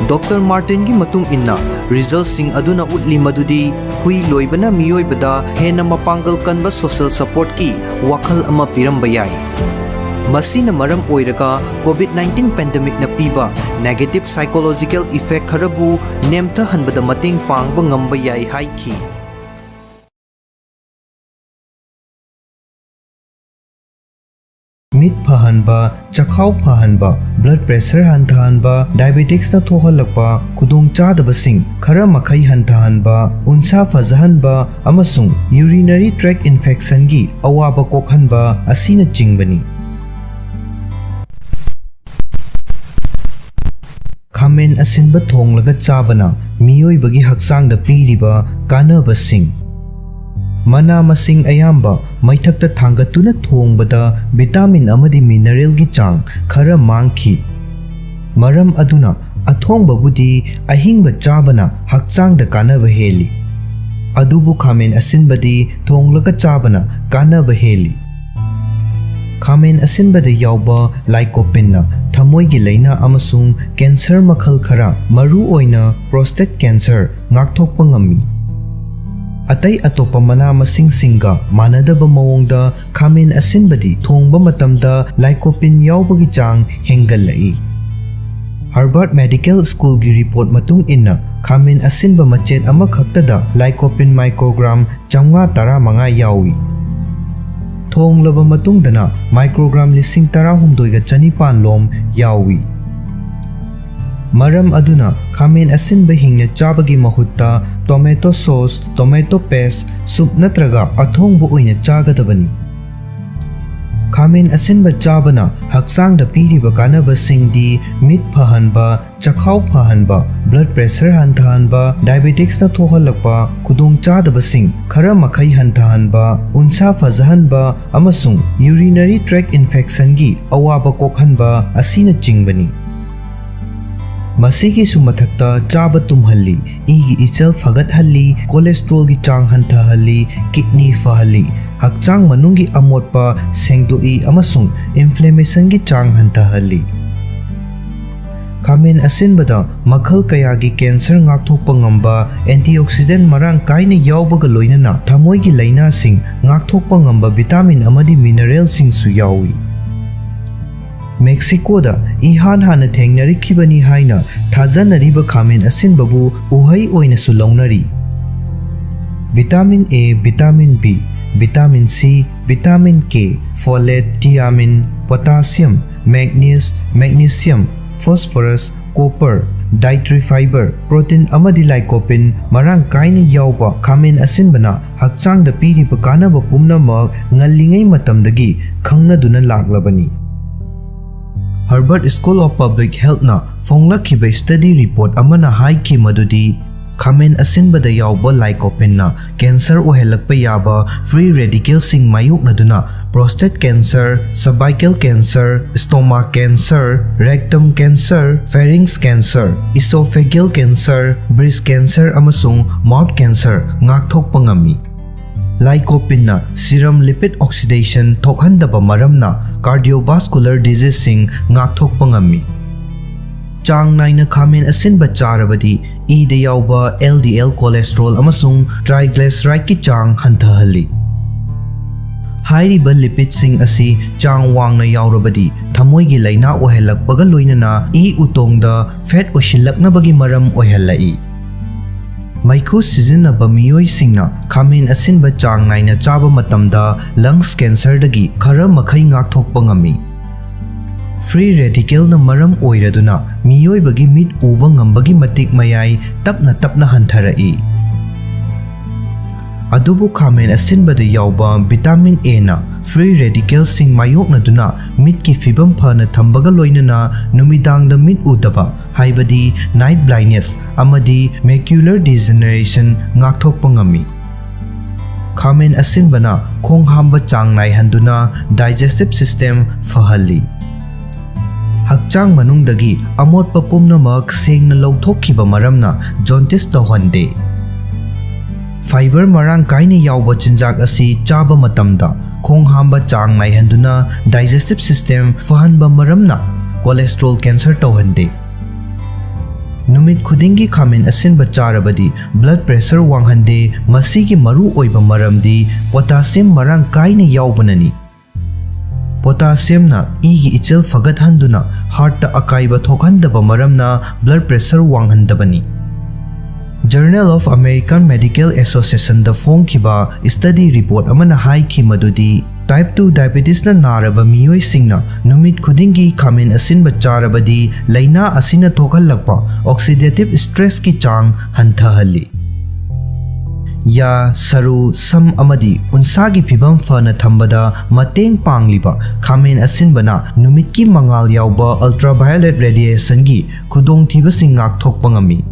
Doctor Martinꯒꯤ ꯃꯇꯨꯡ ꯏꯟꯅ, resultꯁꯤꯡ ꯑꯗꯨꯅ ꯎꯠꯂꯤ ꯃꯗꯨꯗꯤ ꯍꯨꯏ ꯂꯣꯏꯕꯅ ꯃꯤꯑꯣꯏꯕꯗ ꯍꯦꯟꯅ ꯃꯄꯥꯡꯒꯜ ꯀꯟꯕ social supportꯀꯤ ꯋꯥꯈꯜ ꯑꯃ ꯄꯤꯔꯝꯕ ꯌꯥꯏ꯫ ꯃꯁꯤꯅ ꯃꯔꯝ ꯑꯣꯏꯔꯒ COVID nineteen pandemicꯅ ꯄꯤꯕ negative psychological effect ꯈꯔꯕꯨ ꯅꯦꯝꯊꯍꯟꯕꯗ ꯃꯇꯦꯡ ꯄꯥꯡꯕ ꯉꯝꯕ ꯌꯥꯏ ꯍꯥꯏꯈꯤ꯫ ꯃꯤꯠ ꯐꯍꯟꯕ, ꯆꯈꯥꯎ ꯐꯍꯟꯕ, blood pressure ꯍꯟꯊꯍꯟꯕ, diabeticsꯅ ꯊꯣꯛꯍꯜꯂꯛꯄ ꯈꯨꯗꯣꯡꯆꯥꯗꯕꯁꯤꯡ ꯈꯔ ꯃꯈꯩ ꯍꯟꯊꯍꯟꯕ, ꯎꯟꯁꯥ ꯐꯖꯍꯟꯕ ꯑꯃꯁꯨꯡ urinary tract infectionꯒꯤ ꯑꯋꯥꯕ ꯀꯣꯛꯍꯟꯕ ꯑꯁꯤꯅꯆꯤꯡꯕꯅꯤ꯫ ꯈꯥꯃꯦꯟ ꯑꯁꯤꯟꯕ ꯊꯣꯡꯂꯒ ꯆꯥꯕꯅ ꯃꯤꯑꯣꯏꯕꯒꯤ ꯍꯛꯆꯥꯡꯗ ꯄꯤꯔꯤꯕ ꯀꯥꯟꯅꯕꯁꯤꯡ꯫ ꯃꯅꯥ ꯃꯁꯤꯡ ꯑꯌꯥꯝꯕ ꯃꯩꯊꯛꯇ ꯊꯥꯡꯒꯠꯇꯨꯅ ꯊꯣꯡꯕꯗ ꯚꯤꯇꯥꯃꯤꯟ ꯑꯃꯗꯤ ꯃꯤꯅꯔꯦꯜꯒꯤ ꯆꯥꯡ ꯈꯔ ꯃꯥꯡꯈꯤ꯫ ꯃꯔꯝ ꯑꯗꯨꯅ ꯑꯊꯣꯡꯕꯕꯨꯗꯤ ꯑꯍꯤꯡꯕ ꯆꯥꯕꯅ ꯍꯛꯆꯥꯡꯗ ꯀꯥꯟꯅꯕ ꯍꯦꯜꯂꯤ꯫ ꯑꯗꯨꯕꯨ ꯈꯥꯃꯦꯟ ꯑꯁꯤꯟꯕꯗꯤ ꯊꯣꯡꯂꯒ ꯆꯥꯕꯅ ꯀꯥꯟꯅꯕ ꯍꯦꯜꯂꯤ꯫ ꯈꯥꯃꯦꯟ ꯑꯁꯤꯟꯕꯗ ꯌꯥꯎꯕ ꯂꯥꯏꯀꯣꯄꯤꯟꯅ ꯊꯃꯣꯏꯒꯤ ꯂꯥꯏꯅꯥ ꯑꯃꯁꯨꯡ ꯀꯦꯟꯁꯔ ꯃꯈꯜ ꯈꯔ, ꯃꯔꯨꯑꯣꯏꯅ ꯄ꯭ꯔꯣꯁꯇꯦꯠ ꯀꯦꯟꯁꯔ, ꯉꯥꯛꯊꯣꯛꯄ ꯉꯝꯃꯤ꯫ ꯑꯇꯩ ꯑꯇꯣꯞꯄ ꯃꯅꯥ ꯃꯁꯤꯡꯁꯤꯡꯒ ꯃꯥꯟꯅꯗꯕ ꯃꯑꯣꯡꯗ ꯈꯥꯃꯦꯟ ꯑꯁꯤꯟꯕꯗꯤ ꯊꯣꯡꯕ ꯃꯇꯝꯗ ꯂꯥꯏꯀꯣꯄꯤꯟ ꯌꯥꯎꯕꯒꯤ ꯆꯥꯡ ꯍꯦꯟꯒꯠꯂꯛꯏ꯫ ꯍꯥꯔꯕꯥꯔꯗ ꯃꯦꯗꯤꯀꯦꯜ ꯁ꯭ꯀꯨꯜꯒꯤ ꯔꯤꯄꯣꯔꯠ ꯃꯇꯨꯡ ꯏꯟꯅ, ꯈꯥꯃꯦꯟ ꯑꯁꯤꯟꯕ ꯃꯆꯦꯠ ꯑꯃꯈꯛꯇꯗ ꯂꯥꯏꯀꯣꯄꯤꯟ ꯃꯥꯏꯀ꯭ꯔꯣꯒ꯭ꯔꯥꯝ ꯆꯥꯝꯃꯉꯥ ꯇꯔꯥꯃꯉꯥ ꯌꯥꯎꯏ꯫ ꯊꯣꯡꯂꯕ ꯃꯇꯨꯡꯗꯅ ꯃꯥꯏꯀ꯭ꯔꯣꯒ꯭ꯔꯥꯝ ꯂꯤꯁꯤꯡ ꯇꯔꯥꯍꯨꯝꯗꯣꯏꯒ ꯆꯅꯤꯄꯥꯟ ꯂꯣꯝ ꯌꯥꯎꯏ꯫ ꯃꯔꯝ ꯑꯗꯨꯅ ꯈꯥꯃꯦꯟ ꯑꯁꯤꯟꯕ ꯍꯤꯡꯅ ꯆꯥꯕꯒꯤ ꯃꯍꯨꯠꯇ tomato sauce, tomato paste, soup ꯅꯠꯇ꯭ꯔꯒ ꯑꯊꯣꯡꯕ ꯑꯣꯏꯅ ꯆꯥꯒꯗꯕꯅꯤ꯫ ꯈꯥꯃꯦꯟ ꯑꯁꯤꯟꯕ ꯆꯥꯕꯅ ꯍꯛꯆꯥꯡꯗ ꯄꯤꯔꯤꯕ ꯀꯥꯟꯅꯕꯁꯤꯡꯗꯤ ꯃꯤꯠ ꯐꯍꯟꯕ, ꯆꯈꯥꯎ ꯐꯍꯟꯕ, ꯕ꯭ꯂꯗ ꯄ꯭ꯔꯦꯁꯔ ꯍꯟꯊꯍꯟꯕ, ꯗꯥꯏꯕꯦꯇꯤꯛꯁꯅ ꯊꯣꯛꯍꯜꯂꯛꯄ ꯈꯨꯗꯣꯡꯆꯥꯗꯕꯁꯤꯡ ꯈꯔ ꯃꯈꯩ ꯍꯟꯊꯍꯟꯕ, ꯎꯟꯁꯥ ꯐꯖꯍꯟꯕ ꯑꯃꯁꯨꯡ ꯌꯨꯔꯤꯅꯔꯤ ꯇ꯭ꯔꯦꯛ ꯏꯟꯐꯦꯛꯁꯟꯒꯤ ꯑꯋꯥꯕ ꯀꯣꯛꯍꯟꯕ ꯑꯁꯤꯅꯆꯤꯡꯕꯅꯤ꯫ ꯃꯁꯤꯒꯤꯁꯨ ꯃꯊꯛꯇ ꯆꯥꯕ ꯇꯨꯝꯍꯜꯂꯤ, ꯏꯒꯤ ꯏꯆꯦꯜ ꯐꯒꯠꯍꯜꯂꯤ, ꯀꯣꯂꯦꯁꯇ꯭ꯔꯣꯜꯒꯤ ꯆꯥꯡ ꯍꯟꯊꯍꯜꯂꯤ, ꯀꯤꯗꯅꯤ ꯐꯍꯜꯂꯤ, ꯍꯛꯆꯥꯡ ꯃꯅꯨꯡꯒꯤ ꯑꯃꯣꯠꯄ ꯁꯦꯡꯗꯣꯛꯏ ꯑꯃꯁꯨꯡ ꯏꯟꯐ꯭ꯂꯦꯃꯦꯁꯟꯒꯤ ꯆꯥꯡ ꯍꯟꯊꯍꯜꯂꯤ꯫ ꯈꯥꯃꯦꯟ ꯑꯁꯤꯟꯕꯗ ꯃꯈꯜ ꯀꯌꯥꯒꯤ ꯀꯦꯟꯁꯔ ꯉꯥꯛꯊꯣꯛꯄ ꯉꯝꯕ ꯑꯦꯟꯇꯤꯑꯣꯛꯁꯤꯗꯦꯟ ꯃꯔꯥꯡ ꯀꯥꯏꯅ ꯌꯥꯎꯕꯒ ꯂꯣꯏꯅꯅ ꯊꯃꯣꯏꯒꯤ ꯂꯥꯏꯅꯥꯁꯤꯡ ꯉꯥꯛꯊꯣꯛꯄ ꯉꯝꯕ ꯚꯤꯇꯥꯃꯤꯟ ꯑꯃꯗꯤ ꯃꯤꯅꯔꯦꯜꯁꯤꯡꯁꯨ ꯌꯥꯎꯏ꯫ ꯃꯦꯛꯁꯤꯀꯣꯗ ꯏꯍꯥꯟ ꯍꯥꯟꯅ ꯊꯦꯡꯅꯔꯛꯈꯤꯕꯅꯤ ꯍꯥꯏꯅ ꯊꯥꯖꯅꯔꯤꯕ ꯈꯥꯃꯦꯟ ꯑꯁꯤꯟꯕꯕꯨ ꯎꯍꯩ ꯑꯣꯏꯅꯁꯨ ꯂꯧꯅꯔꯤ꯫ Vitamin A, vitamin B, vitamin C, vitamin K, folate, thiamine, potassium, ꯃꯦꯒꯅꯤꯁ, magnesium, phosphorus, copper, dietary fibre, protein ꯑꯃꯗꯤ ꯂꯥꯏꯀꯣꯄꯤꯟ ꯃꯔꯥꯡ ꯀꯥꯏꯅ ꯌꯥꯎꯕ ꯈꯥꯃꯦꯟ ꯑꯁꯤꯟꯕꯅ ꯍꯛꯆꯥꯡꯗ ꯄꯤꯔꯤꯕ ꯀꯥꯟꯅꯕ ꯄꯨꯝꯅꯃꯛ ꯉꯜꯂꯤꯉꯩ ꯃꯇꯝꯗꯒꯤ ꯈꯪꯅꯗꯨꯅ ꯂꯥꯛꯂꯕꯅꯤ꯫ Harvard School of Public Healthꯅ ꯐꯣꯡꯂꯛꯈꯤꯕ study report ꯑꯃꯅ ꯍꯥꯏꯈꯤ ꯃꯗꯨꯗꯤ ꯈꯥꯃꯦꯟ ꯑꯁꯤꯟꯕꯗ ꯌꯥꯎꯕ lycopene ꯀꯦꯟꯁꯔ ꯑꯣꯏꯍꯜꯂꯛꯄ ꯌꯥꯕ free radicalꯁꯤꯡ ꯃꯥꯌꯣꯛꯅꯗꯨꯅ prostate cancer, cervical cancer, stomach cancer, rectum cancer, pharynx cancer, esophageal cancer, breast cancer ꯑꯃꯁꯨꯡ mouth cancer ꯉꯥꯛꯊꯣꯛꯄ ꯉꯝꯃꯤ꯫ Lycopeneꯅ serum lipid oxidation ꯊꯣꯛꯍꯟꯗꯕ ꯃꯔꯝꯅ cardiovascular diseaseꯁꯤꯡ ꯉꯥꯛꯊꯣꯛꯄ ꯉꯝꯃꯤ꯫ ꯆꯥꯡ ꯅꯥꯏꯅ ꯈꯥꯃꯦꯟ ꯑꯁꯤꯟꯕ ꯆꯥꯔꯕꯗꯤ ꯏꯗ ꯌꯥꯎꯕ LDL cholesterol ꯑꯃꯁꯨꯡ triglycerideꯀꯤ ꯆꯥꯡ ꯍꯟꯊꯍꯜꯂꯤ꯫ ꯍꯥꯏꯔꯤꯕ lipidꯁꯤꯡ ꯑꯁꯤ ꯆꯥꯡ ꯋꯥꯡꯅ ꯌꯥꯎꯔꯕꯗꯤ ꯊꯃꯣꯏꯒꯤ ꯂꯥꯏꯅꯥ ꯑꯣꯏꯍꯜꯂꯛꯄꯒ ꯂꯣꯏꯅꯅ ꯏ ꯎꯇꯣꯡꯗ fat ꯑꯣꯏꯁꯤꯜꯂꯛꯅꯕꯒꯤ ꯃꯔꯝ ꯑꯣꯏꯍꯜꯂꯛꯏ꯫ ꯃꯩꯈꯨ ꯁꯤꯖꯤꯟꯅꯕ ꯃꯤꯑꯣꯏꯁꯤꯡꯅ ꯈꯥꯃꯦꯟ ꯑꯁꯤꯟꯕ ꯆꯥꯡ ꯅꯥꯏꯅ ꯆꯥꯕ ꯃꯇꯝꯗ lungs cancerꯗꯒꯤ ꯈꯔ ꯃꯈꯩ ꯉꯥꯛꯊꯣꯛꯄ ꯉꯝꯃꯤ꯫ Free radicalꯅ ꯃꯔꯝ ꯑꯣꯏꯔꯗꯨꯅ ꯃꯤꯑꯣꯏꯕꯒꯤ ꯃꯤꯠ ꯎꯕ ꯉꯝꯕꯒꯤ ꯃꯇꯤꯛ ꯃꯌꯥꯏ ꯇꯞꯅ ꯇꯞꯅ ꯍꯟꯊꯔꯛꯏ꯫ ꯑꯗꯨꯕꯨ ꯈꯥꯃꯦꯟ ꯑꯁꯤꯟꯕꯗ ꯌꯥꯎꯕ vitamin Aꯅ free radicalꯁꯤꯡ ꯃꯥꯌꯣꯛꯅꯗꯨꯅ ꯃꯤꯠꯀꯤ ꯐꯤꯕꯝ ꯐꯅ ꯊꯝꯕꯒ ꯂꯣꯏꯅꯅ ꯅꯨꯃꯤꯗꯥꯡꯗ ꯃꯤꯠ ꯎꯗꯕ, ꯍꯥꯏꯕꯗꯤ night blindness ꯑꯃꯗꯤ macular degeneration ꯉꯥꯛꯊꯣꯛꯄ ꯉꯝꯃꯤ꯫ ꯈꯥꯃꯦꯟ ꯑꯁꯤꯟꯕꯅ ꯈꯣꯡ ꯍꯥꯝꯕ ꯆꯥꯡ ꯅꯥꯏꯍꯟꯗꯨꯅ digestive system ꯐꯍꯜꯂꯤ꯫ ꯍꯛꯆꯥꯡ ꯃꯅꯨꯡꯗꯒꯤ ꯑꯃꯣꯠꯄ ꯄꯨꯝꯅꯃꯛ ꯁꯦꯡꯅ ꯂꯧꯊꯣꯛꯈꯤꯕ ꯃꯔꯝꯅ jaundice ꯇꯧꯍꯟꯗꯦ꯫ Fiber ꯃꯔꯥꯡ ꯀꯥꯏꯅ ꯌꯥꯎꯕ ꯆꯤꯟꯖꯥꯛ ꯑꯁꯤ ꯆꯥꯕ ꯃꯇꯝꯗ ꯈꯣꯡ ꯍꯥꯝꯕ ꯆꯥꯡ ꯅꯥꯏꯍꯟꯗꯨꯅ digestive system ꯐꯍꯟꯕ ꯃꯔꯝꯅ cholesterol cancer ꯇꯧꯍꯟꯗꯦ꯫ ꯅꯨꯃꯤꯠ ꯈꯨꯗꯤꯡꯒꯤ ꯈꯥꯃꯦꯟ ꯑꯁꯤꯟꯕ ꯆꯥꯔꯕꯗꯤ blood pressure ꯋꯥꯡꯍꯟꯗꯦ꯫ ꯃꯁꯤꯒꯤ ꯃꯔꯨ ꯑꯣꯏꯕ ꯃꯔꯝꯗꯤ potassium ꯃꯔꯥꯡ ꯀꯥꯏꯅ ꯌꯥꯎꯕꯅꯅꯤ꯫ Potassiumꯅ ꯏꯒꯤ ꯏꯆꯦꯜ ꯐꯒꯠꯍꯟꯗꯨꯅ heartꯇ ꯑꯀꯥꯏꯕ ꯊꯣꯛꯍꯟꯗꯕ ꯃꯔꯝꯅ blood pressure ꯋꯥꯡꯍꯟꯗꯕꯅꯤ꯫ Journal of American Medical Associationꯗ ꯐꯣꯡꯈꯤꯕ study report ꯑꯃꯅ ꯍꯥꯏꯈꯤ ꯃꯗꯨꯗꯤ type two diabetesꯅ ꯅꯥꯔꯕ ꯃꯤꯑꯣꯏꯁꯤꯡꯅ ꯅꯨꯃꯤꯠ ꯈꯨꯗꯤꯡꯒꯤ ꯈꯥꯃꯦꯟ ꯑꯁꯤꯟꯕ ꯆꯥꯔꯕꯗꯤ ꯂꯥꯏꯅꯥ ꯑꯁꯤꯅ ꯊꯣꯛꯍꯜꯂꯛꯄ oxidative stressꯀꯤ ꯆꯥꯡ ꯍꯟꯊꯍꯜꯂꯤ꯫ ꯌꯥ, ꯁꯔꯨ, ꯁꯝ ꯑꯃꯗꯤ ꯎꯟꯁꯥꯒꯤ ꯐꯤꯕꯝ ꯐꯅ ꯊꯝꯕꯗ ꯃꯇꯦꯡ ꯄꯥꯡꯂꯤꯕ ꯈꯥꯃꯦꯟ ꯑꯁꯤꯟꯕꯅ ꯅꯨꯃꯤꯠꯀꯤ ꯃꯉꯥꯜ ꯌꯥꯎꯕ ultraviolet radiationꯒꯤ ꯈꯨꯗꯣꯡꯊꯤꯕꯁꯤꯡ ꯉꯥꯛꯊꯣꯛꯄ ꯉꯝꯃꯤ꯫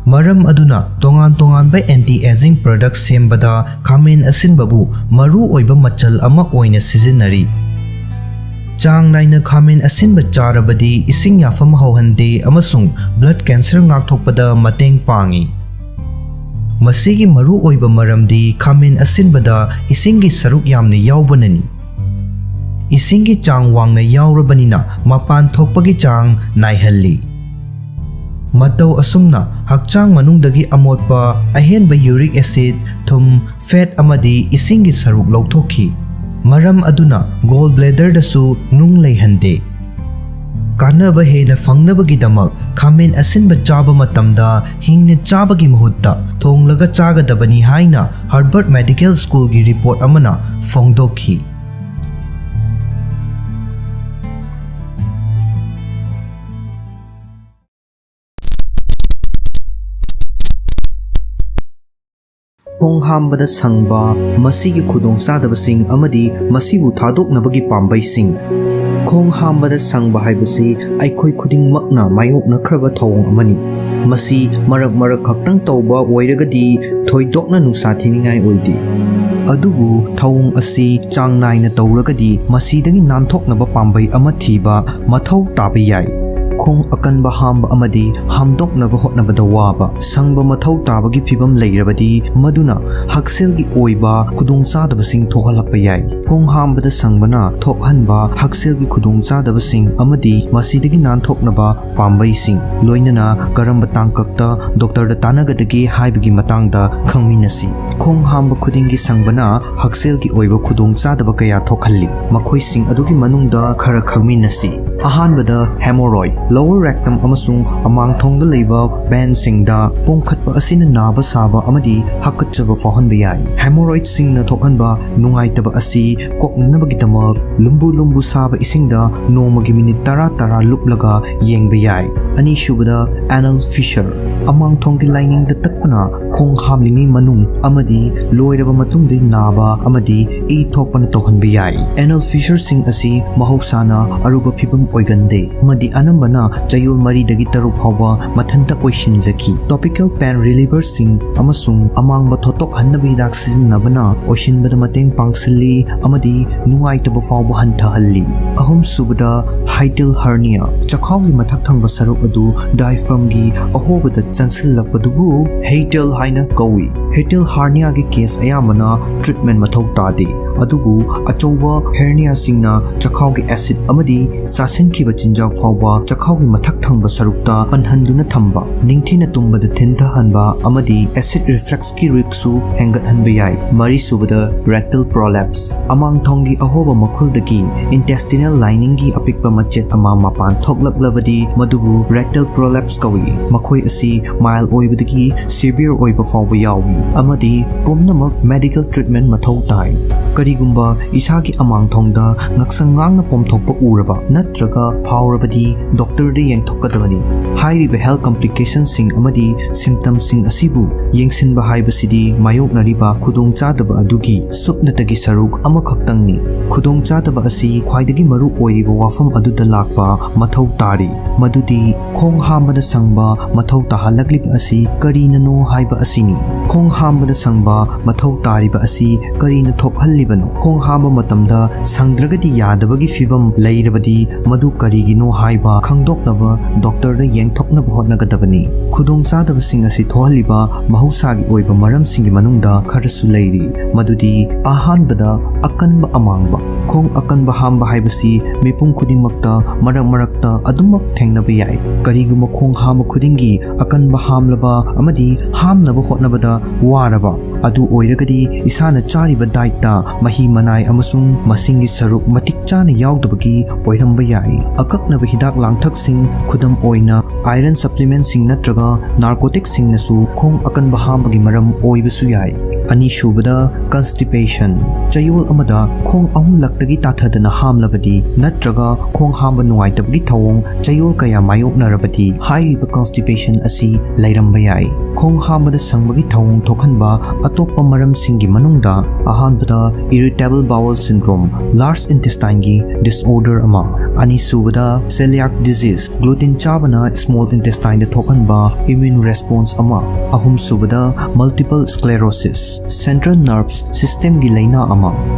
ꯃꯔꯝ ꯑꯗꯨꯅ ꯇꯣꯉꯥꯟ ꯇꯣꯉꯥꯟꯕ anti aging product ꯁꯦꯝꯕꯗ ꯈꯥꯃꯦꯟ ꯑꯁꯤꯟꯕꯕꯨ ꯃꯔꯨ ꯑꯣꯏꯕ ꯃꯆꯜ ꯑꯃ ꯑꯣꯏꯅ ꯁꯤꯖꯤꯟꯅꯔꯤ꯫ ꯆꯥꯡ ꯅꯥꯏꯅ ꯈꯥꯃꯦꯟ ꯑꯁꯤꯟꯕ ꯆꯥꯔꯕꯗꯤ ꯏꯁꯤꯡ ꯌꯥꯐꯝ ꯍꯧꯍꯟꯗꯦ ꯑꯃꯁꯨꯡ blood cancer ꯉꯥꯛꯊꯣꯛꯄꯗ ꯃꯇꯦꯡ ꯄꯥꯡꯏ꯫ ꯃꯁꯤꯒꯤ ꯃꯔꯨ ꯑꯣꯏꯕ ꯃꯔꯝꯗꯤ ꯈꯥꯃꯦꯟ ꯑꯁꯤꯟꯕꯗ ꯏꯁꯤꯡꯒꯤ ꯁꯔꯨꯛ ꯌꯥꯝꯅ ꯌꯥꯎꯕꯅꯅꯤ꯫ ꯏꯁꯤꯡꯒꯤ ꯆꯥꯡ ꯋꯥꯡꯅ ꯌꯥꯎꯔꯕꯅꯤꯅ ꯃꯄꯥꯟ ꯊꯣꯛꯄꯒꯤ ꯆꯥꯡ ꯅꯥꯏꯍꯜꯂꯤ꯫ ꯃꯇꯧ ꯑꯁꯨꯝꯅ ꯍꯛꯆꯥꯡ ꯃꯅꯨꯡꯗꯒꯤ ꯑꯃꯣꯠꯄ, ꯑꯍꯦꯟꯕ uric acid, ꯊꯨꯝ, fat ꯑꯃꯗꯤ ꯏꯁꯤꯡꯒꯤ ꯁꯔꯨꯛ ꯂꯧꯊꯣꯛꯈꯤ꯫ ꯃꯔꯝ ꯑꯗꯨꯅ gall bladderꯗꯁꯨ ꯅꯨꯡ ꯂꯩꯍꯟꯗꯦ꯫ ꯀꯥꯟꯅꯕ ꯍꯦꯟꯅ ꯐꯪꯅꯕꯒꯤꯗꯃꯛ ꯈꯥꯃꯦꯟ ꯑꯁꯤꯟꯕ ꯆꯥꯕ ꯃꯇꯝꯗ ꯍꯤꯡꯅ ꯆꯥꯕꯒꯤ ꯃꯍꯨꯠꯇ ꯊꯣꯡꯂꯒ ꯆꯥꯒꯗꯕꯅꯤ ꯍꯥꯏꯅ Harvard Medical Schoolꯒꯤ report ꯑꯃꯅ ꯐꯣꯡꯗꯣꯛꯈꯤ꯫ ꯈꯣꯡ ꯍꯥꯝꯕꯗ ꯁꯪꯕ, ꯃꯁꯤꯒꯤ ꯈꯨꯗꯣꯡꯆꯥꯗꯕꯁꯤꯡ ꯑꯃꯗꯤ ꯃꯁꯤꯕꯨ ꯊꯥꯗꯣꯛꯅꯕꯒꯤ ꯄꯥꯝꯕꯩꯁꯤꯡ꯫ ꯈꯣꯡ ꯍꯥꯝꯕꯗ ꯁꯪꯕ ꯍꯥꯏꯕꯁꯤ ꯑꯩꯈꯣꯏ ꯈꯨꯗꯤꯡꯃꯛꯅ ꯃꯥꯌꯣꯛꯅꯈ꯭ꯔꯕ ꯊꯧꯑꯣꯡ ꯑꯃꯅꯤ꯫ ꯃꯁꯤ ꯃꯔꯛ ꯃꯔꯛ ꯈꯛꯇꯪ ꯇꯧꯕ ꯑꯣꯏꯔꯒꯗꯤ ꯊꯣꯏꯗꯣꯛꯅ ꯅꯨꯡꯁꯥ ꯊꯤꯅꯤꯡꯉꯥꯏ ꯑꯣꯏꯗꯦ꯫ ꯑꯗꯨꯕꯨ ꯊꯧꯑꯣꯡ ꯑꯁꯤ ꯆꯥꯡ ꯅꯥꯏꯅ ꯇꯧꯔꯒꯗꯤ ꯃꯁꯤꯗꯒꯤ ꯅꯥꯟꯊꯣꯛꯅꯕ ꯄꯥꯝꯕꯩ ꯑꯃ ꯊꯤꯕ ꯃꯊꯧ ꯇꯥꯕ ꯌꯥꯏ꯫ ꯈꯣꯡ ꯑꯀꯟꯕ ꯍꯥꯝꯕ ꯑꯃꯗꯤ ꯍꯥꯝꯗꯣꯛꯅꯕ ꯍꯣꯠꯅꯕꯗ ꯋꯥꯕ, ꯁꯪꯕ ꯃꯊꯧ ꯇꯥꯕꯒꯤ ꯐꯤꯚꯝ ꯂꯩꯔꯕꯗꯤ ꯃꯗꯨꯅ ꯍꯛꯁꯦꯜꯒꯤ ꯑꯣꯏꯕ ꯈꯨꯗꯣꯡꯆꯥꯗꯕꯁꯤꯡ ꯊꯣꯛꯍꯜꯂꯛꯄ ꯌꯥꯏ꯫ ꯈꯣꯡ ꯍꯥꯝꯕꯗ ꯁꯪꯕꯅ ꯊꯣꯛꯍꯟꯕ ꯍꯛꯁꯦꯜꯒꯤ ꯈꯨꯗꯣꯡꯆꯥꯗꯕꯁꯤꯡ ꯑꯃꯗꯤ ꯃꯁꯤꯗꯒꯤ ꯅꯥꯟꯊꯣꯛꯅꯕ ꯄꯥꯝꯕꯩꯁꯤꯡ, ꯂꯣꯏꯅꯅ ꯀꯔꯝꯕ ꯇꯥꯡꯀꯛꯇ ꯗꯣꯛꯇꯔꯗ ꯇꯥꯟꯅꯒꯗꯒꯦ ꯍꯥꯏꯕꯒꯤ ꯃꯇꯥꯡꯗ ꯈꯪꯃꯤꯟꯅꯁꯤ꯫ ꯈꯣꯡ ꯍꯥꯝꯕ ꯈꯨꯗꯤꯡꯒꯤ ꯁꯪꯕꯅ ꯍꯛꯁꯦꯜꯒꯤ ꯑꯣꯏꯕ ꯈꯨꯗꯣꯡꯆꯥꯗꯕ ꯀꯌꯥ ꯊꯣꯛꯍꯜꯂꯤ꯫ ꯃꯈꯣꯏꯁꯤꯡ ꯑꯗꯨꯒꯤ ꯃꯅꯨꯡꯗ ꯈꯔ ꯈꯪꯃꯤꯟꯅꯁꯤ꯫ ꯑꯍꯥꯟꯕꯗ, hemorrhoid꯫ Lower rectum ꯑꯃꯁꯨꯡ ꯑꯃꯥꯡꯊꯣꯡꯗ ꯂꯩꯕ veinꯁꯤꯡꯗ ꯄꯣꯝꯈꯠꯄ ꯑꯁꯤꯅ ꯅꯥꯕ ꯁꯥꯕ ꯑꯃꯗꯤ ꯍꯥꯀꯠꯆꯕ ꯐꯥꯎꯍꯟꯕ ꯌꯥꯏ꯫ Hemorrhoidꯁꯤꯡꯅ ꯊꯣꯛꯍꯟꯕ ꯅꯨꯡꯉꯥꯏꯇꯕ ꯑꯁꯤ ꯀꯣꯛꯅꯅꯕꯒꯤꯗꯃꯛ ꯂꯨꯝꯕꯨ ꯂꯨꯝꯕꯨ ꯁꯥꯕ ꯏꯁꯤꯡꯗ ꯅꯣꯡꯃꯒꯤ ꯃꯤꯅꯤꯠ ꯇꯔꯥ ꯇꯔꯥ ꯂꯨꯞꯂꯒ ꯌꯦꯡꯕ ꯌꯥꯏ꯫ ꯑꯅꯤꯁꯨꯕꯗ, anal fissure꯫ ꯑꯃꯥꯡꯊꯣꯡꯒꯤ ꯂꯥꯏꯅꯤꯡꯗ ꯇꯠꯄꯅ ꯈꯣꯡ ꯍꯥꯝꯂꯤꯉꯩ ꯃꯅꯨꯡ ꯑꯃꯗꯤ ꯂꯣꯏꯔꯕ ꯃꯇꯨꯡꯗ ꯅꯥꯕ ꯑꯃꯗꯤ ꯏ ꯊꯣꯛꯄꯅ ꯇꯧꯍꯟꯕ ꯌꯥꯏ꯫ Anal fissureꯁꯤꯡ ꯑꯁꯤ ꯃꯍꯧꯁꯥꯅ ꯑꯔꯨꯕ ꯐꯤꯕꯝ ꯑꯣꯏꯒꯟꯗꯦ ꯑꯃꯗꯤ ꯑꯅꯝꯕꯅ ꯆꯌꯣꯜ ꯃꯔꯤꯗꯒꯤ ꯇꯔꯨꯛ ꯐꯥꯎꯕ ꯃꯊꯟꯇ ꯑꯣꯏꯁꯤꯟꯖꯈꯤ꯫ Topical pain relieverꯁꯤꯡ ꯑꯃꯁꯨꯡ ꯑꯃꯥꯡꯕ ꯊꯣꯠꯇꯣꯛꯍꯟꯅꯕ ꯍꯤꯗꯥꯛ ꯁꯤꯖꯤꯟꯅꯕꯅ ꯑꯣꯏꯁꯤꯟꯕꯗ ꯃꯇꯦꯡ ꯄꯥꯡꯁꯤꯜꯂꯤ ꯑꯃꯗꯤ ꯅꯨꯡꯉꯥꯏꯇꯕ ꯐꯥꯎꯕ ꯍꯟꯊꯍꯜꯂꯤ꯫ ꯑꯍꯨꯝꯁꯨꯕꯗ, hiatal hernia꯫ ꯆꯈꯥꯎꯒꯤ ꯃꯊꯛ ꯊꯪꯕ ꯁꯔꯨꯛ ꯑꯗꯨ diaphragmꯒꯤ ꯑꯍꯣꯕꯗ ꯆꯪꯁꯤꯜꯂꯛꯄꯗꯨꯕꯨ hiatal ꯍꯥꯏꯅ ꯀꯧꯏ꯫ Hiatal herniaꯒꯤ case ꯑꯌꯥꯝꯕꯅ treatment ꯃꯊꯧ ꯇꯥꯗꯦ, ꯑꯗꯨꯕꯨ ꯑꯆꯧꯕ herniaꯁꯤꯡꯅ ꯆꯈꯥꯎꯒꯤ acid ꯑꯃꯗꯤ ꯆꯥꯁꯤꯟꯈꯤꯕ ꯆꯤꯟꯖꯥꯛ ꯐꯥꯎꯕ ꯆꯈꯥꯎꯒꯤ ꯃꯊꯛ ꯊꯪꯕ ꯁꯔꯨꯛꯇ ꯄꯟꯍꯟꯗꯨꯅ ꯊꯝꯕ, ꯅꯤꯡꯊꯤꯅ ꯇꯨꯝꯕꯗ ꯊꯤꯟꯊꯍꯟꯕ ꯑꯃꯗꯤ acid refluxꯀꯤ riskꯁꯨ ꯍꯦꯟꯒꯠꯍꯟꯕ ꯌꯥꯏ꯫ ꯃꯔꯤꯁꯨꯕꯗ, rectal polyps꯫ ꯑꯃꯥꯡꯊꯣꯡꯒꯤ ꯑꯍꯣꯕ ꯃꯈꯨꯜꯗꯒꯤ intestinal liningꯒꯤ ꯑꯄꯤꯛꯄ ꯃꯆꯦꯠ ꯑꯃ ꯃꯄꯥꯟ ꯊꯣꯛꯂꯛꯂꯕꯗꯤ ꯃꯗꯨꯕꯨ rectal polyps ꯀꯧꯏ꯫ ꯃꯈꯣꯏ ꯑꯁꯤ mild ꯑꯣꯏꯕꯗꯒꯤ severe ꯑꯣꯏꯕ ꯐꯥꯎꯕ ꯌꯥꯎꯏ ꯑꯃꯗꯤ ꯄꯨꯝꯅꯃꯛ medical treatment ꯃꯊꯧ ꯇꯥꯏ꯫ ꯀꯔꯤꯒꯨꯝꯕ ꯏꯁꯥꯒꯤ ꯑꯃꯥꯡꯊꯣꯡꯗ ꯉꯛꯁꯪ ꯉꯥꯡꯅ ꯄꯣꯝꯊꯣꯛꯄ ꯎꯔꯕ ꯅꯠꯇ꯭ꯔꯒ ꯐꯥꯎꯔꯕꯗꯤ doctorꯗ ꯌꯦꯡꯊꯣꯛꯀꯗꯕꯅꯤ꯫ ꯍꯥꯏꯔꯤꯕ health complicationꯁꯤꯡ ꯑꯃꯗꯤ symptomꯁꯤꯡ ꯑꯁꯤꯕꯨ ꯌꯦꯡꯁꯤꯟꯕ ꯍꯥꯏꯕꯁꯤꯗꯤ ꯃꯥꯌꯣꯛꯅꯔꯤꯕ ꯈꯨꯗꯣꯡꯆꯥꯗꯕ ꯑꯗꯨꯒꯤ ꯁꯨꯞꯅꯇꯒꯤ ꯁꯔꯨꯛ ꯑꯃꯈꯛꯇꯪꯅꯤ꯫ ꯈꯨꯗꯣꯡꯆꯥꯗꯕ ꯑꯁꯤ ꯈ꯭ꯋꯥꯏꯗꯒꯤ ꯃꯔꯨ ꯑꯣꯏꯔꯤꯕ ꯋꯥꯐꯝ ꯑꯗꯨꯗ ꯂꯥꯛꯄ ꯃꯊꯧ ꯇꯥꯔꯤ, ꯃꯗꯨꯗꯤ ꯈꯣꯡ ꯍꯥꯝꯕꯗ ꯁꯪꯕ ꯃꯊꯧ ꯇꯥꯍꯜꯂꯛꯂꯤꯕ ꯑꯁꯤ ꯀꯔꯤꯅꯅꯣ ꯍꯥꯏꯕ ꯑꯁꯤꯅꯤ꯫ ꯈꯣꯡ ꯍꯥꯝꯕꯗ ꯁꯪꯕ ꯃꯊꯧ ꯇꯥꯔꯤꯕ ꯑꯁꯤ ꯀꯔꯤꯅ ꯊꯣꯛꯍꯜꯂꯤꯕꯅꯣ? ꯈꯣꯡ ꯍꯥꯝꯕ ꯃꯇꯝꯗ ꯁꯪꯗ꯭ꯔꯒꯗꯤ ꯌꯥꯗꯕꯒꯤ ꯐꯤꯚꯝ ꯂꯩꯔꯕꯗꯤ ꯃꯗꯨ ꯀꯔꯤꯒꯤꯅꯣ ꯍꯥꯏꯕ ꯈꯪꯗꯣꯛꯅꯕ doctorꯗ ꯌꯦꯡꯊꯣꯛꯅꯕ ꯍꯣꯠꯅꯒꯗꯕꯅꯤ꯫ ꯈꯨꯗꯣꯡꯆꯥꯗꯕꯁꯤꯡ ꯑꯁꯤ ꯊꯣꯛꯍꯜꯂꯤꯕ ꯃꯍꯧꯁꯥꯒꯤ ꯑꯣꯏꯕ ꯃꯔꯝꯁꯤꯡꯒꯤ ꯃꯅꯨꯡꯗ ꯈꯔꯁꯨ ꯂꯩꯔꯤ, ꯃꯗꯨꯗꯤ ꯑꯍꯥꯟꯕꯗ ꯑꯀꯟꯕ ꯑꯃꯥꯡꯕ꯫ ꯈꯣꯡ ꯑꯀꯟꯕ ꯍꯥꯝꯕ ꯍꯥꯏꯕꯁꯤ ꯃꯤꯄꯨꯝ ꯈꯨꯗꯤꯡꯃꯛꯇ ꯃꯔꯛ ꯃꯔꯛꯇ ꯑꯗꯨꯃꯛ ꯊꯦꯡꯅꯕ ꯌꯥꯏ꯫ ꯀꯔꯤꯒꯨꯝꯕ ꯈꯣꯡ ꯍꯥꯝꯕ ꯈꯨꯗꯤꯡꯒꯤ ꯑꯀꯟꯕ ꯍꯥꯝꯂꯕ ꯑꯃꯗꯤ ꯍꯥꯝꯅꯕ ꯍꯣꯠꯅꯕꯗ ꯋꯥꯔꯕ ꯑꯗꯨ ꯑꯣꯏꯔꯒꯗꯤ ꯏꯁꯥꯅ ꯆꯥꯔꯤꯕ dietꯇ ꯃꯍꯤ ꯃꯅꯥꯏ ꯑꯃꯁꯨꯡ ꯃꯁꯤꯡꯒꯤ ꯁꯔꯨꯛ ꯃꯇꯤꯛ ꯆꯥꯅ ꯌꯥꯎꯗꯕꯒꯤ ꯑꯣꯏꯔꯝꯕ ꯌꯥꯏ꯫ ꯑꯀꯛꯅꯕ ꯍꯤꯗꯥꯛ ꯂꯥꯡꯊꯛꯁꯤꯡ, ꯈꯨꯗꯝ ꯑꯣꯏꯅ iron supplementꯁꯤꯡ ꯅꯠꯇ꯭ꯔꯒ narcoticꯁꯤꯡꯅꯁꯨ ꯈꯣꯡ ꯑꯀꯟꯕ ꯍꯥꯝꯕꯒꯤ ꯃꯔꯝ ꯑꯣꯏꯕꯁꯨ ꯌꯥꯏ꯫ ꯑꯅꯤꯁꯨꯕꯗ, constipation꯫ ꯆꯌꯣꯜ ꯑꯃꯗ ꯈꯣꯡ ꯑꯍꯨꯝꯂꯛꯇꯒꯤ ꯇꯥꯊꯗꯅ ꯍꯥꯝꯂꯕꯗꯤ ꯅꯠꯇ꯭ꯔꯒ ꯈꯣꯡ ꯍꯥꯝꯕ ꯅꯨꯡꯉꯥꯏꯇꯕꯒꯤ ꯊꯧꯑꯣꯡ ꯆꯌꯣꯜ ꯀꯌꯥ ꯃꯥꯌꯣꯛꯅꯔꯕꯗꯤ ꯍꯥꯏꯔꯤꯕ constipation ꯑꯁꯤ ꯂꯩꯔꯝꯕ ꯌꯥꯏ꯫ ꯈꯣꯡ ꯍꯥꯝꯕꯗ ꯁꯪꯕꯒꯤ ꯊꯧꯑꯣꯡ ꯊꯣꯛꯍꯟꯕ ꯑꯇꯣꯞꯄ ꯃꯔꯝꯁꯤꯡꯒꯤ ꯃꯅꯨꯡꯗ ꯑꯍꯥꯟꯕꯗ irritable bowel syndrome, large intestineꯒꯤ disorder ꯑꯃ, ꯑꯅꯤꯁꯨꯕꯗ celiac disease, gluten ꯆꯥꯕꯅ small intestineꯗ ꯊꯣꯛꯍꯟꯕ immune response ꯑꯃ, ꯑꯍꯨꯝꯁꯨꯕꯗ multiple sclerosis, central nerves systemꯒꯤ ꯂꯩꯅꯥ ꯑꯃ,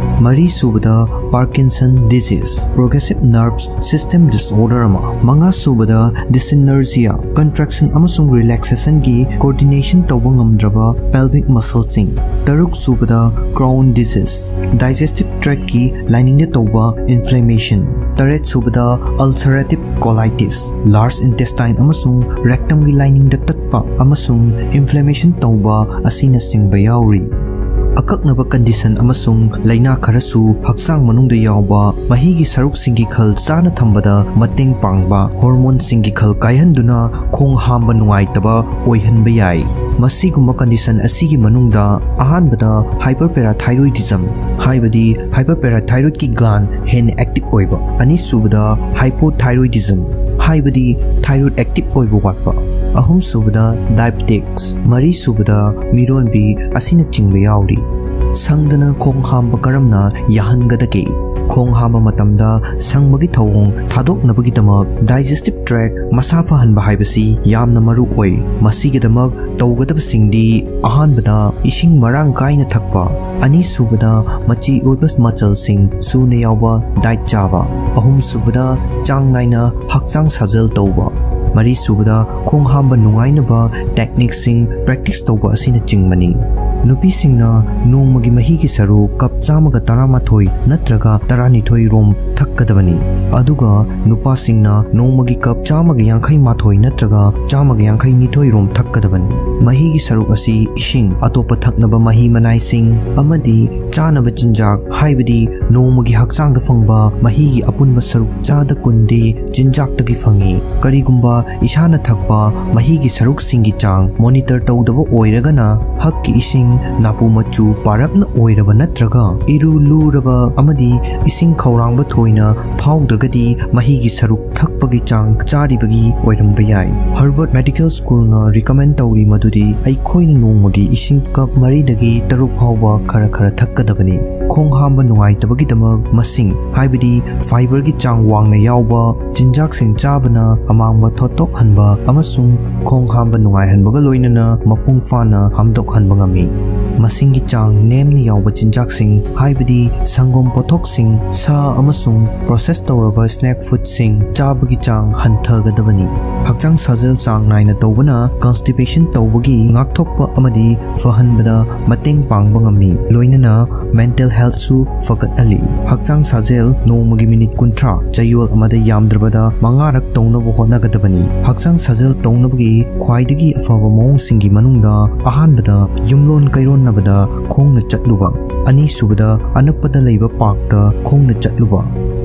ꯃꯔꯤꯁꯨꯕꯗ Parkinson disease, progressive nerves system disorder ꯑꯃ, ꯃꯉꯥꯁꯨꯕꯗ dyssynergia, contraction ꯑꯃꯁꯨꯡ relaxationꯒꯤ coordination ꯇꯧꯕ ꯉꯝꯗ꯭ꯔꯕ pelvic muscleꯁꯤꯡ, ꯇꯔꯨꯛꯁꯨꯕꯗ Crohn disease, digestive tractꯀꯤ liningꯗ ꯇꯧꯕ inflammation, ꯇꯔꯦꯠꯁꯨꯕꯗ ulcerative colitis, large intestine ꯑꯃꯁꯨꯡ rectumꯒꯤ liningꯗ ꯇꯠꯄ ꯑꯃꯁꯨꯡ inflammation ꯇꯧꯕ ꯑꯁꯤꯅꯆꯤꯡꯕ ꯌꯥꯎꯔꯤ꯫ ꯑꯀꯛꯅꯕ condition ꯑꯃꯁꯨꯡ ꯂꯩꯅꯥ ꯈꯔꯁꯨ ꯍꯛꯆꯥꯡ ꯃꯅꯨꯡꯗ ꯌꯥꯎꯕ ꯃꯍꯤꯒꯤ ꯁꯔꯨꯛꯁꯤꯡꯒꯤ ꯈꯜ ꯆꯥꯅ ꯊꯝꯕꯗ ꯃꯇꯦꯡ ꯄꯥꯡꯕ hormoneꯁꯤꯡꯒꯤ ꯈꯜ ꯀꯥꯏꯍꯟꯗꯨꯅ ꯈꯣꯡ ꯍꯥꯝꯕ ꯅꯨꯡꯉꯥꯏꯇꯕ ꯑꯣꯏꯍꯟꯕ ꯌꯥꯏ꯫ ꯃꯁꯤꯒꯨꯝꯕ condition ꯑꯁꯤꯒꯤ ꯃꯅꯨꯡꯗ ꯑꯍꯥꯟꯕꯗ hyperparathyroidism, ꯍꯥꯏꯕꯗꯤ hyperparathyroidꯀꯤ gland ꯍꯦꯟꯅ active ꯑꯣꯏꯕ, ꯑꯅꯤꯁꯨꯕꯗ hypothyroidism, ꯍꯥꯏꯕꯗꯤ thyroid active ꯑꯣꯏꯕ ꯋꯥꯠꯄ, ꯑꯍꯨꯝꯁꯨꯕꯗ diabetes, ꯃꯔꯤꯁꯨꯕꯗ ꯃꯤꯔꯣꯟꯕꯤ ꯑꯁꯤꯅꯆꯤꯡꯕ ꯌꯥꯎꯔꯤ꯫ ꯁꯪꯗꯅ ꯈꯣꯡ ꯍꯥꯝꯕ ꯀꯔꯝꯅ ꯌꯥꯍꯟꯒꯗꯒꯦ? ꯈꯣꯡ ꯍꯥꯝꯕ ꯃꯇꯝꯗ ꯁꯪꯕꯒꯤ ꯊꯧꯑꯣꯡ ꯊꯥꯗꯣꯛꯅꯕꯒꯤꯗꯃꯛ digestive tract ꯃꯁꯥ ꯐꯍꯟꯕ ꯍꯥꯏꯕꯁꯤ ꯌꯥꯝꯅ ꯃꯔꯨ ꯑꯣꯏ꯫ ꯃꯁꯤꯒꯤꯗꯃꯛ ꯇꯧꯒꯗꯕꯁꯤꯡꯗꯤ ꯑꯍꯥꯟꯕꯗ ꯏꯁꯤꯡ ꯃꯔꯥꯡ ꯀꯥꯏꯅ ꯊꯛꯄ, ꯑꯅꯤꯁꯨꯕꯗ ꯃꯆꯤ ꯑꯣꯏꯕ ꯃꯆꯜꯁꯤꯡ ꯁꯨꯅ ꯌꯥꯎꯕ diet ꯆꯥꯕ, ꯑꯍꯨꯝꯁꯨꯕꯗ ꯆꯥꯡ ꯅꯥꯏꯅ ꯍꯛꯆꯥꯡ ꯁꯥꯖꯦꯜ ꯇꯧꯕ, ꯃꯔꯤꯁꯨꯕꯗ ꯈꯣꯡ ꯍꯥꯝꯕ ꯅꯨꯡꯉꯥꯏꯅꯕ techniqueꯁꯤꯡ practice ꯇꯧꯕ ꯑꯁꯤꯅꯆꯤꯡꯕꯅꯤ꯫ ꯅꯨꯄꯤꯁꯤꯡꯅ ꯅꯣꯡꯃꯒꯤ ꯃꯍꯤꯒꯤ ꯁꯔꯨꯛ ꯀꯞ ꯆꯥꯝꯃꯒ ꯇꯔꯥꯃꯥꯊꯣꯏ ꯅꯠꯇ꯭ꯔꯒ ꯇꯔꯥꯅꯤꯊꯣꯏ ꯔꯣꯝ ꯊꯛꯀꯗꯕꯅꯤ, ꯑꯗꯨꯒ ꯅꯨꯄꯥꯁꯤꯡꯅ ꯅꯣꯡꯃꯒꯤ ꯀꯞ ꯆꯥꯝꯃꯒ ꯌꯥꯡꯈꯩ ꯃꯥꯊꯣꯏ ꯅꯠꯇ꯭ꯔꯒ ꯆꯥꯝꯃꯒ ꯌꯥꯡꯈꯩ ꯅꯤꯊꯣꯏ ꯔꯣꯝ ꯊꯛꯀꯗꯕꯅꯤ꯫ ꯃꯍꯤꯒꯤ ꯁꯔꯨꯛ ꯑꯁꯤ ꯏꯁꯤꯡ, ꯑꯇꯣꯞꯄ ꯊꯛꯅꯕ ꯃꯍꯤ ꯃꯅꯥꯏꯁꯤꯡ ꯑꯃꯗꯤ ꯆꯥꯅꯕ ꯆꯤꯟꯖꯥꯛ, ꯍꯥꯏꯕꯗꯤ ꯅꯣꯡꯃꯒꯤ ꯍꯛꯆꯥꯡꯗ ꯐꯪꯕ ꯃꯍꯤꯒꯤ ꯑꯄꯨꯟꯕ ꯁꯔꯨꯛ ꯆꯥꯗ ꯀꯨꯟꯗꯤ ꯆꯤꯟꯖꯥꯛꯇꯒꯤ ꯐꯪꯏ꯫ ꯀꯔꯤꯒꯨꯝꯕ ꯏꯁꯥꯅ ꯊꯛꯄ ꯃꯍꯤꯒꯤ ꯁꯔꯨꯛꯁꯤꯡꯒꯤ ꯆꯥꯡ monitor ꯇꯧꯗꯕ ꯑꯣꯏꯔꯒꯅ, ꯍꯛꯀꯤ ꯏꯁꯤꯡ ꯅꯥꯄꯨ ꯃꯆꯨ ꯄꯥꯔꯞꯅ ꯑꯣꯏꯔꯕ ꯅꯠꯇ꯭ꯔꯒ ꯏꯔꯨ ꯂꯨꯔꯕ ꯑꯃꯗꯤ ꯏꯁꯤꯡ ꯈꯧꯔꯥꯡꯕ ꯊꯣꯏꯅ ꯐꯥꯎꯗ꯭ꯔꯒꯗꯤ ꯃꯍꯤꯒꯤ ꯁꯔꯨꯛ ꯊꯛꯄꯒꯤ ꯆꯥꯡ ꯆꯥꯔꯤꯕꯒꯤ ꯑꯣꯏꯔꯝꯕ ꯌꯥꯏ꯫ ꯍꯔꯕꯔꯠ ꯃꯦꯗꯤꯀꯦꯜ ꯁ꯭ꯀꯨꯜꯅ ꯔꯤꯀꯃꯦꯟ ꯇꯧꯔꯤ ꯃꯗꯨꯗꯤ ꯑꯩꯈꯣꯏꯅ ꯅꯣꯡꯃꯒꯤ ꯏꯁꯤꯡ ꯀꯞ ꯃꯔꯤꯗꯒꯤ ꯇꯔꯨꯛ ꯐꯥꯎꯕ ꯈꯔ ꯈꯔ ꯊꯛꯀꯗꯕꯅꯤ꯫ ꯈꯣꯡ ꯍꯥꯝꯕ ꯅꯨꯡꯉꯥꯏꯇꯕꯒꯤꯗꯃꯛ ꯃꯁꯤꯡ, ꯍꯥꯏꯕꯗꯤ ꯐꯥꯏꯕꯔꯒꯤ ꯆꯥꯡ ꯋꯥꯡꯅ ꯌꯥꯎꯕ ꯆꯤꯟꯖꯥꯛꯁꯤꯡ ꯆꯥꯕꯅ ꯑꯃꯥꯡꯕ ꯊꯣꯠꯇꯣꯛꯍꯟꯕ ꯑꯃꯁꯨꯡ ꯈꯣꯡ ꯍꯥꯝꯕ ꯅꯨꯡꯉꯥꯏꯍꯟꯕꯒ ꯂꯣꯏꯅꯅ ꯃꯄꯨꯡ ꯐꯥꯅ ꯍꯥꯝꯗꯣꯛꯍꯟꯕ ꯉꯝꯃꯤ꯫ ꯃꯁꯤꯡꯒꯤ ꯆꯥꯡ ꯅꯦꯝꯅ ꯌꯥꯎꯕ ꯆꯤꯟꯖꯥꯛꯁꯤꯡ, ꯍꯥꯏꯕꯗꯤ ꯁꯪꯒꯣꯝ ꯄꯣꯠꯊꯣꯛꯁꯤꯡ, ꯁꯥ ꯑꯃꯁꯨꯡ ꯄ꯭ꯔꯣꯁꯦꯁ ꯇꯧꯔꯕ ꯁ꯭ꯅꯦꯛ ꯐꯨꯗꯁꯤꯡ ꯆꯥꯕꯒꯤ ꯆꯥꯡ ꯍꯟꯊꯒꯗꯕꯅꯤ꯫ ꯍꯛꯆꯥꯡ ꯁꯥꯖꯦꯜ ꯆꯥꯡ ꯅꯥꯏꯅ ꯇꯧꯕꯅ ꯀꯟꯁꯇꯤꯄꯦꯁꯟ ꯇꯧꯕꯒꯤ ꯉꯥꯛꯊꯣꯛꯄ ꯑꯃꯗꯤ ꯐꯍꯟꯕꯗ ꯃꯇꯦꯡ ꯄꯥꯡꯕ ꯉꯝꯃꯤ, ꯂꯣꯏꯅꯅ ꯃꯦꯟꯇꯦꯜ ꯍꯦꯜꯊꯁꯨ ꯐꯒꯠꯍꯜꯂꯤ꯫ ꯍꯛꯆꯥꯡ ꯁꯥꯖꯦꯜ ꯅꯣꯡꯃꯒꯤ ꯃꯤꯅꯤꯠ ꯀꯨꯟꯊ꯭ꯔꯥ, ꯆꯌꯣꯜ ꯑꯃꯗ ꯌꯥꯝꯗ꯭ꯔꯕꯗ ꯃꯉꯥꯔꯛ ꯇꯧꯅꯕ ꯍꯣꯠꯅꯒꯗꯕꯅꯤ꯫ ꯍꯛꯆꯥꯡ ꯁꯥꯖꯦꯜ ꯇꯧꯅꯕꯒꯤ ꯈ꯭ꯋꯥꯏꯗꯒꯤ ꯑꯐꯕ ꯃꯑꯣꯡꯁꯤꯡꯒꯤ ꯃꯅꯨꯡꯗ ꯑꯍꯥꯟꯕꯗ ꯌꯨꯝꯂꯣꯟ ꯀꯩꯔꯣꯟꯅꯕꯗ ꯈꯣꯡꯅ ꯆꯠꯂꯨꯕ, ꯑꯅꯤꯁꯨꯕꯗ ꯑꯅꯛꯄꯗ ꯂꯩꯕ ꯄꯥꯔꯛꯇ ꯈꯣꯡꯅ ꯆꯠꯂꯨꯕ,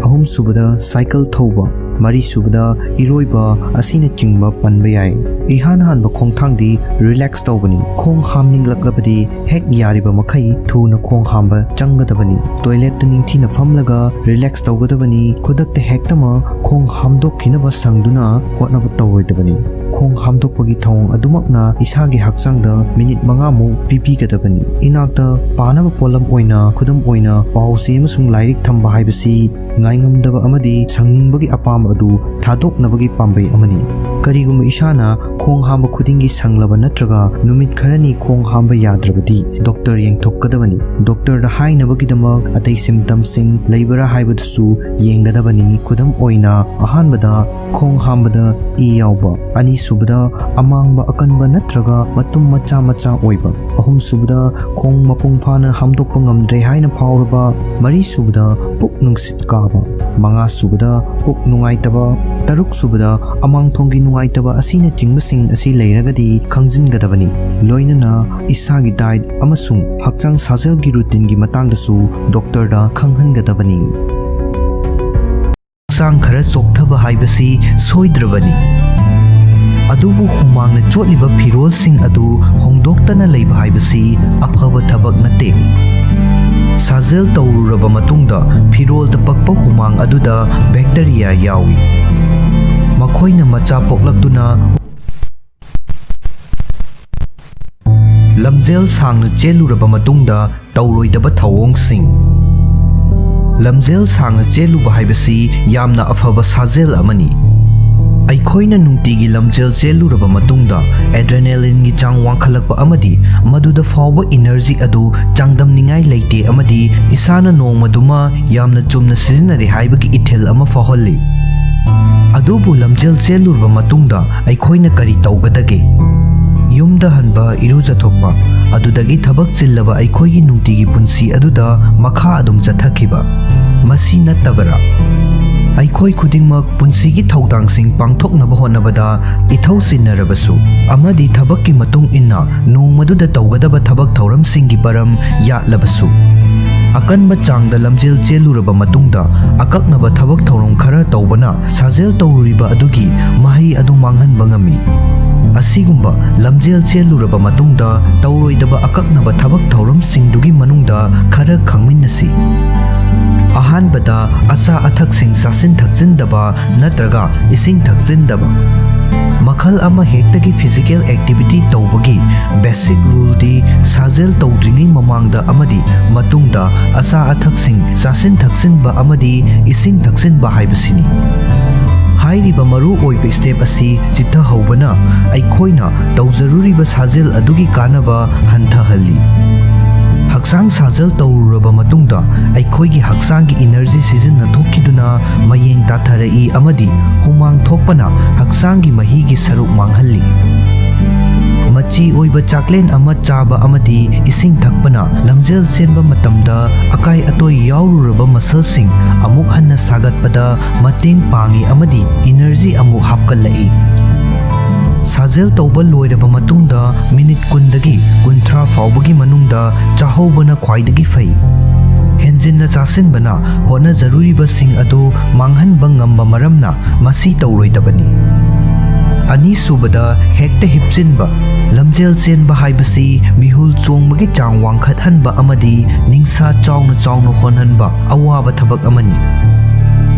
ꯑꯍꯨꯝꯁꯨꯕꯗ ꯁꯥꯏꯀꯜ ꯊꯧꯕ, ꯃꯔꯤꯁꯨꯕꯗ ꯏꯔꯣꯏꯕ ꯑꯁꯤꯅꯆꯤꯡꯕ ꯄꯟꯕ ꯌꯥꯏ꯫ ꯏꯍꯥꯟ ꯍꯥꯟꯕ ꯈꯣꯡꯊꯥꯡꯗꯤ ꯔꯤꯂꯦꯛꯁ ꯇꯧꯕꯅꯤ꯫ ꯈꯣꯡ ꯍꯥꯝꯅꯤꯡꯂꯛꯂꯕꯗꯤ ꯍꯦꯛ ꯌꯥꯔꯤꯕ ꯃꯈꯩ ꯊꯨꯅ ꯈꯣꯡ ꯍꯥꯝꯕ ꯆꯪꯒꯗꯕꯅꯤ꯫ ꯇꯣꯏꯂꯦꯠꯇ ꯅꯤꯡꯊꯤꯅ ꯐꯝꯂꯒ ꯔꯤꯂꯦꯛꯁ ꯇꯧꯒꯗꯕꯅꯤ꯫ ꯈꯨꯗꯛꯇ ꯍꯦꯛꯇꯃꯛ ꯈꯣꯡ ꯍꯥꯝꯗꯣꯛꯈꯤꯅꯕ ꯁꯪꯗꯨꯅ ꯍꯣꯠꯅꯕ ꯇꯧꯔꯣꯏꯗꯕꯅꯤ꯫ ꯈꯣꯡ ꯍꯥꯝꯗꯣꯛꯄꯒꯤ ꯊꯧꯑꯣꯡ ꯑꯗꯨꯃꯛꯅ ꯏꯁꯥꯒꯤ ꯍꯛꯆꯥꯡꯗ ꯃꯤꯅꯤꯠ ꯃꯉꯥꯃꯨꯛ ꯄꯤꯕꯤꯒꯗꯕꯅꯤ꯫ ꯏꯅꯥꯛꯇ ꯄꯥꯅꯕ ꯄꯣꯠꯂꯝ ꯑꯣꯏꯅ, ꯈꯨꯗꯝ ꯑꯣꯏꯅ, ꯄꯥꯎ ꯆꯦ ꯑꯃꯁꯨꯡ ꯂꯥꯏꯔꯤꯛ ꯊꯝꯕ ꯍꯥꯏꯕꯁꯤ ꯉꯥꯏꯉꯝꯗꯕ ꯑꯃꯗꯤ ꯁꯪꯅꯤꯡꯕꯒꯤ ꯑꯄꯥꯝꯕ ꯑꯗꯨ ꯊꯥꯗꯣꯛꯅꯕꯒꯤ ꯄꯥꯝꯕꯩ ꯑꯃꯅꯤ꯫ ꯀꯔꯤꯒꯨꯝꯕ ꯏꯁꯥꯅ ꯈꯣꯡ ꯍꯥꯝꯕ ꯈꯨꯗꯤꯡꯒꯤ ꯁꯪꯂꯕ ꯅꯠꯇ꯭ꯔꯒ ꯅꯨꯃꯤꯠ ꯈꯔꯅꯤ ꯈꯣꯡ ꯍꯥꯝꯕ ꯌꯥꯗ꯭ꯔꯕꯗꯤ ꯗꯣꯛꯇꯔ ꯌꯦꯡꯊꯣꯛꯀꯗꯕꯅꯤ꯫ ꯗꯣꯛꯇꯔꯗ ꯍꯥꯏꯅꯕꯒꯤꯗꯃꯛ ꯑꯇꯩ ꯁꯤꯝꯇꯝꯁꯤꯡ ꯂꯩꯕ꯭ꯔꯥ ꯍꯥꯏꯕꯗꯨꯁꯨ ꯌꯦꯡꯒꯗꯕꯅꯤ꯫ ꯈꯨꯗꯝ ꯑꯣꯏꯅ, ꯑꯍꯥꯟꯕꯗ ꯈꯣꯡ ꯍꯥꯝꯕꯗ ꯏ ꯌꯥꯎꯕ, ꯑꯅꯤꯁꯨꯕꯗ ꯑꯃꯥꯡꯕ ꯑꯀꯟꯕ ꯅꯠꯇ꯭ꯔꯒ ꯃꯇꯨꯝ ꯃꯆꯥ ꯃꯆꯥ ꯑꯣꯏꯕ, ꯑꯍꯨꯝꯁꯨꯕꯗ ꯈꯣꯡ ꯃꯄꯨꯡ ꯐꯥꯅ ꯍꯥꯝꯗꯣꯛꯄ ꯉꯝꯗ꯭ꯔꯦ ꯍꯥꯏꯅ ꯐꯥꯎꯔꯕ, ꯃꯔꯤꯁꯨꯕꯗ ꯄꯨꯛ ꯅꯨꯡꯁꯤꯠ ꯀꯥꯕ, ꯃꯉꯥꯁꯨꯕꯗ ꯄꯨꯛ ꯅꯨꯡꯉꯥꯏꯇꯕ, ꯇꯔꯨꯛꯁꯨꯕꯗ ꯑꯃꯥꯡꯊꯣꯡꯒꯤ ꯅꯨꯡꯉꯥꯏꯇꯕ ꯑꯁꯤꯅꯆꯤꯡꯕꯁꯤꯡ ꯑꯁꯤ ꯂꯩꯔꯒꯗꯤ ꯈꯪꯖꯤꯟꯒꯗꯕꯅꯤ꯫ ꯂꯣꯏꯅꯅ ꯏꯁꯥꯒꯤ ꯗꯥꯏꯠ ꯑꯃꯁꯨꯡ ꯍꯛꯆꯥꯡ ꯁꯥꯖꯦꯜꯒꯤ ꯔꯨꯇꯤꯟꯒꯤ ꯃꯇꯥꯡꯗꯁꯨ ꯗꯣꯛꯇꯔꯗ ꯈꯪꯍꯟꯒꯗꯕꯅꯤ꯫ ꯍꯛꯆꯥꯡ ꯈꯔ ꯆꯣꯛꯊꯕ ꯍꯥꯏꯕꯁꯤ ꯁꯣꯏꯗ꯭ꯔꯕꯅꯤ꯫ ꯑꯗꯨꯕꯨ ꯍꯨꯃꯥꯡꯅ ꯆꯣꯠꯂꯤꯕ ꯐꯤꯔꯣꯜꯁꯤꯡ ꯑꯗꯨ ꯍꯣꯡꯗꯣꯛꯇꯅ ꯂꯩꯕ ꯍꯥꯏꯕꯁꯤ ꯑꯐꯕ ꯊꯕꯛ ꯅꯠꯇꯦ꯫ ꯁꯥꯖꯦꯜ ꯇꯧꯔꯨꯔꯕ ꯃꯇꯨꯡꯗ ꯐꯤꯔꯣꯜꯗ ꯄꯛꯄ ꯍꯨꯃꯥꯡ ꯑꯗꯨꯗ bacteria ꯌꯥꯎꯏ꯫ ꯃꯈꯣꯏꯅ ꯃꯆꯥ ꯄꯣꯛꯂꯛꯇꯨꯅ ꯂꯝꯖꯦꯜ ꯁꯥꯡꯅ ꯆꯦꯜꯂꯨꯔꯕ ꯃꯇꯨꯡꯗ ꯇꯧꯔꯣꯏꯗꯕ ꯊꯧꯑꯣꯡꯁꯤꯡ꯫ ꯂꯝꯖꯦꯜ ꯁꯥꯡꯅ ꯆꯦꯜꯂꯨꯕ ꯍꯥꯏꯕꯁꯤ ꯌꯥꯝꯅ ꯑꯐꯕ ꯁꯥꯖꯦꯜ ꯑꯃꯅꯤ꯫ ꯑꯩꯈꯣꯏꯅ ꯅꯨꯡꯇꯤꯒꯤ ꯂꯝꯖꯦꯜ ꯆꯦꯜꯂꯨꯔꯕ ꯃꯇꯨꯡꯗ adrenalineꯒꯤ ꯆꯥꯡ ꯋꯥꯡꯈꯠꯂꯛꯄ ꯑꯃꯗꯤ ꯃꯗꯨꯗ ꯐꯥꯎꯕ energy ꯑꯗꯨ ꯆꯥꯡꯗꯝꯅꯤꯡꯉꯥꯏ ꯂꯩꯇꯦ ꯑꯃꯗꯤ ꯏꯁꯥꯅ ꯅꯣꯡꯃꯗꯨꯃ ꯌꯥꯝꯅ ꯆꯨꯝꯅ ꯁꯤꯖꯤꯟꯅꯔꯦ ꯍꯥꯏꯕꯒꯤ ꯏꯊꯤꯜ ꯑꯃ ꯐꯥꯎꯍꯜꯂꯤ꯫ ꯑꯗꯨꯕꯨ ꯂꯝꯖꯦꯜ ꯆꯦꯜꯂꯨꯔꯕ ꯃꯇꯨꯡꯗ ꯑꯩꯈꯣꯏꯅ ꯀꯔꯤ ꯇꯧꯒꯗꯒꯦ? ꯌꯨꯝꯗ ꯍꯟꯕ, ꯏꯔꯨꯖꯊꯣꯛꯄ, ꯑꯗꯨꯗꯒꯤ ꯊꯕꯛ ꯆꯤꯜꯂꯕ ꯑꯩꯈꯣꯏꯒꯤ ꯅꯨꯡꯇꯤꯒꯤ ꯄꯨꯟꯁꯤ ꯑꯗꯨꯗ ꯃꯈꯥ ꯑꯗꯨꯝ ꯆꯠꯊꯈꯤꯕ꯫ ꯃꯁꯤ ꯅꯠꯇꯕꯔꯥ? ꯑꯩꯈꯣꯏ ꯈꯨꯗꯤꯡꯃꯛ ꯄꯨꯟꯁꯤꯒꯤ ꯊꯧꯗꯥꯡꯁꯤꯡ ꯄꯥꯡꯊꯣꯛꯅꯕ ꯍꯣꯠꯅꯕꯗ ꯏꯊꯧ ꯆꯤꯟꯅꯔꯕꯁꯨ ꯑꯃꯗꯤ ꯊꯕꯛꯀꯤ ꯃꯇꯨꯡ ꯏꯟꯅ ꯅꯣꯡꯃꯗꯨꯗ ꯇꯧꯒꯗꯕ ꯊꯕꯛ ꯊꯧꯔꯝꯁꯤꯡꯒꯤ ꯃꯔꯝ ꯌꯥꯠꯂꯕꯁꯨ, ꯑꯀꯟꯕ ꯆꯥꯡꯗ ꯂꯝꯖꯦꯜ ꯆꯦꯜꯂꯨꯔꯕ ꯃꯇꯨꯡꯗ ꯑꯀꯛꯅꯕ ꯊꯕꯛ ꯊꯧꯔꯝ ꯈꯔ ꯇꯧꯕꯅ ꯁꯥꯖꯦꯜ ꯇꯧꯔꯨꯔꯤꯕ ꯑꯗꯨꯒꯤ ꯃꯍꯩ ꯑꯗꯨ ꯃꯥꯡꯍꯟꯕ ꯉꯝꯃꯤ꯫ ꯑꯁꯤꯒꯨꯝꯕ ꯂꯝꯖꯦꯜ ꯆꯦꯜꯂꯨꯔꯕ ꯃꯇꯨꯡꯗ ꯇꯧꯔꯣꯏꯗꯕ ꯑꯀꯛꯅꯕ ꯊꯕꯛ ꯊꯧꯔꯝꯁꯤꯡꯗꯨꯒꯤ ꯃꯅꯨꯡꯗ ꯈꯔ ꯈꯪꯃꯤꯟꯅꯁꯤ꯫ ꯑꯍꯥꯟꯕꯗ, ꯑꯆꯥ ꯑꯊꯛꯁꯤꯡ ꯆꯥꯁꯤꯟ ꯊꯛꯆꯤꯟꯗꯕ ꯅꯠꯇ꯭ꯔꯒ ꯏꯁꯤꯡ ꯊꯛꯆꯤꯟꯗꯕ꯫ ꯃꯈꯜ ꯑꯃ ꯍꯦꯛꯇꯒꯤ physical activity ꯇꯧꯕꯒꯤ basic ruleꯗꯤ ꯁꯥꯖꯦꯜ ꯇꯧꯗ꯭ꯔꯤꯉꯩ ꯃꯃꯥꯡꯗ ꯑꯃꯗꯤ ꯃꯇꯨꯡꯗ ꯑꯆꯥ ꯑꯊꯛꯁꯤꯡ ꯆꯥꯁꯤꯟ ꯊꯛꯆꯤꯟꯕ ꯑꯃꯗꯤ ꯏꯁꯤꯡ ꯊꯛꯆꯤꯟꯕ ꯍꯥꯏꯕꯁꯤꯅꯤ꯫ ꯍꯥꯏꯔꯤꯕ ꯃꯔꯨ ꯑꯣꯏꯕ step ꯑꯁꯤ ꯆꯤꯠꯊꯍꯧꯕꯅ ꯑꯩꯈꯣꯏꯅ ꯇꯧꯖꯔꯨꯔꯤꯕ ꯁꯥꯖꯦꯜ ꯑꯗꯨꯒꯤ ꯀꯥꯟꯅꯕ ꯍꯟꯊꯍꯜꯂꯤ꯫ ꯍꯛꯆꯥꯡ ꯁꯥꯖꯦꯜ ꯇꯧꯔꯨꯔꯕ ꯃꯇꯨꯡꯗ ꯑꯩꯈꯣꯏꯒꯤ ꯍꯛꯆꯥꯡꯒꯤ energy ꯁꯤꯖꯤꯟꯅꯊꯣꯛꯈꯤꯗꯨꯅ ꯃꯌꯦꯡ ꯇꯥꯊꯔꯛꯏ ꯑꯃꯗꯤ ꯍꯨꯃꯥꯡ ꯊꯣꯛꯄꯅ ꯍꯛꯆꯥꯡꯒꯤ ꯃꯍꯤꯒꯤ ꯁꯔꯨꯛ ꯃꯥꯡꯍꯜꯂꯤ꯫ ꯃꯆꯤ ꯑꯣꯏꯕ ꯆꯥꯛꯂꯦꯟ ꯑꯃ ꯆꯥꯕ ꯑꯃꯗꯤ ꯏꯁꯤꯡ ꯊꯛꯄꯅ ꯂꯝꯖꯦꯜ ꯆꯦꯟꯕ ꯃꯇꯝꯗ ꯑꯀꯥꯏ ꯑꯇꯣꯏ ꯌꯥꯎꯔꯨꯔꯕ muscleꯁꯤꯡ ꯑꯃꯨꯛ ꯍꯟꯅ ꯁꯥꯒꯠꯄꯗ ꯃꯇꯦꯡ ꯄꯥꯡꯏ ꯑꯃꯗꯤ energy ꯑꯃꯨꯛ ꯍꯥꯞꯀꯠꯂꯛꯏ꯫ ꯁꯥꯖꯦꯜ ꯇꯧꯕ ꯂꯣꯏꯔꯕ ꯃꯇꯨꯡꯗ ꯃꯤꯅꯤꯠ ꯀꯨꯟꯗꯒꯤ ꯀꯨꯟꯊ꯭ꯔꯥ ꯐꯥꯎꯕꯒꯤ ꯃꯅꯨꯡꯗ ꯆꯥꯍꯧꯕꯅ ꯈ꯭ꯋꯥꯏꯗꯒꯤ ꯐꯩ꯫ ꯍꯦꯟꯖꯤꯟꯅ ꯆꯥꯁꯤꯟꯕꯅ ꯍꯣꯠꯅꯖꯔꯨꯔꯤꯕꯁꯤꯡ ꯑꯗꯨ ꯃꯥꯡꯍꯟꯕ ꯉꯝꯕ ꯃꯔꯝꯅ ꯃꯁꯤ ꯇꯧꯔꯣꯏꯗꯕꯅꯤ꯫ ꯑꯅꯤꯁꯨꯕꯗ, ꯍꯦꯛꯇ ꯍꯤꯞꯆꯤꯟꯕ꯫ ꯂꯝꯖꯦꯜ ꯆꯦꯟꯕ ꯍꯥꯏꯕꯁꯤ ꯃꯤꯍꯨꯜ ꯆꯣꯡꯕꯒꯤ ꯆꯥꯡ ꯋꯥꯡꯈꯠꯍꯟꯕ ꯑꯃꯗꯤ ꯅꯤꯡꯁꯥ ꯆꯥꯎꯅ ꯆꯥꯎꯅ ꯍꯣꯟꯍꯟꯕ ꯑꯋꯥꯕ ꯊꯕꯛ ꯑꯃꯅꯤ꯫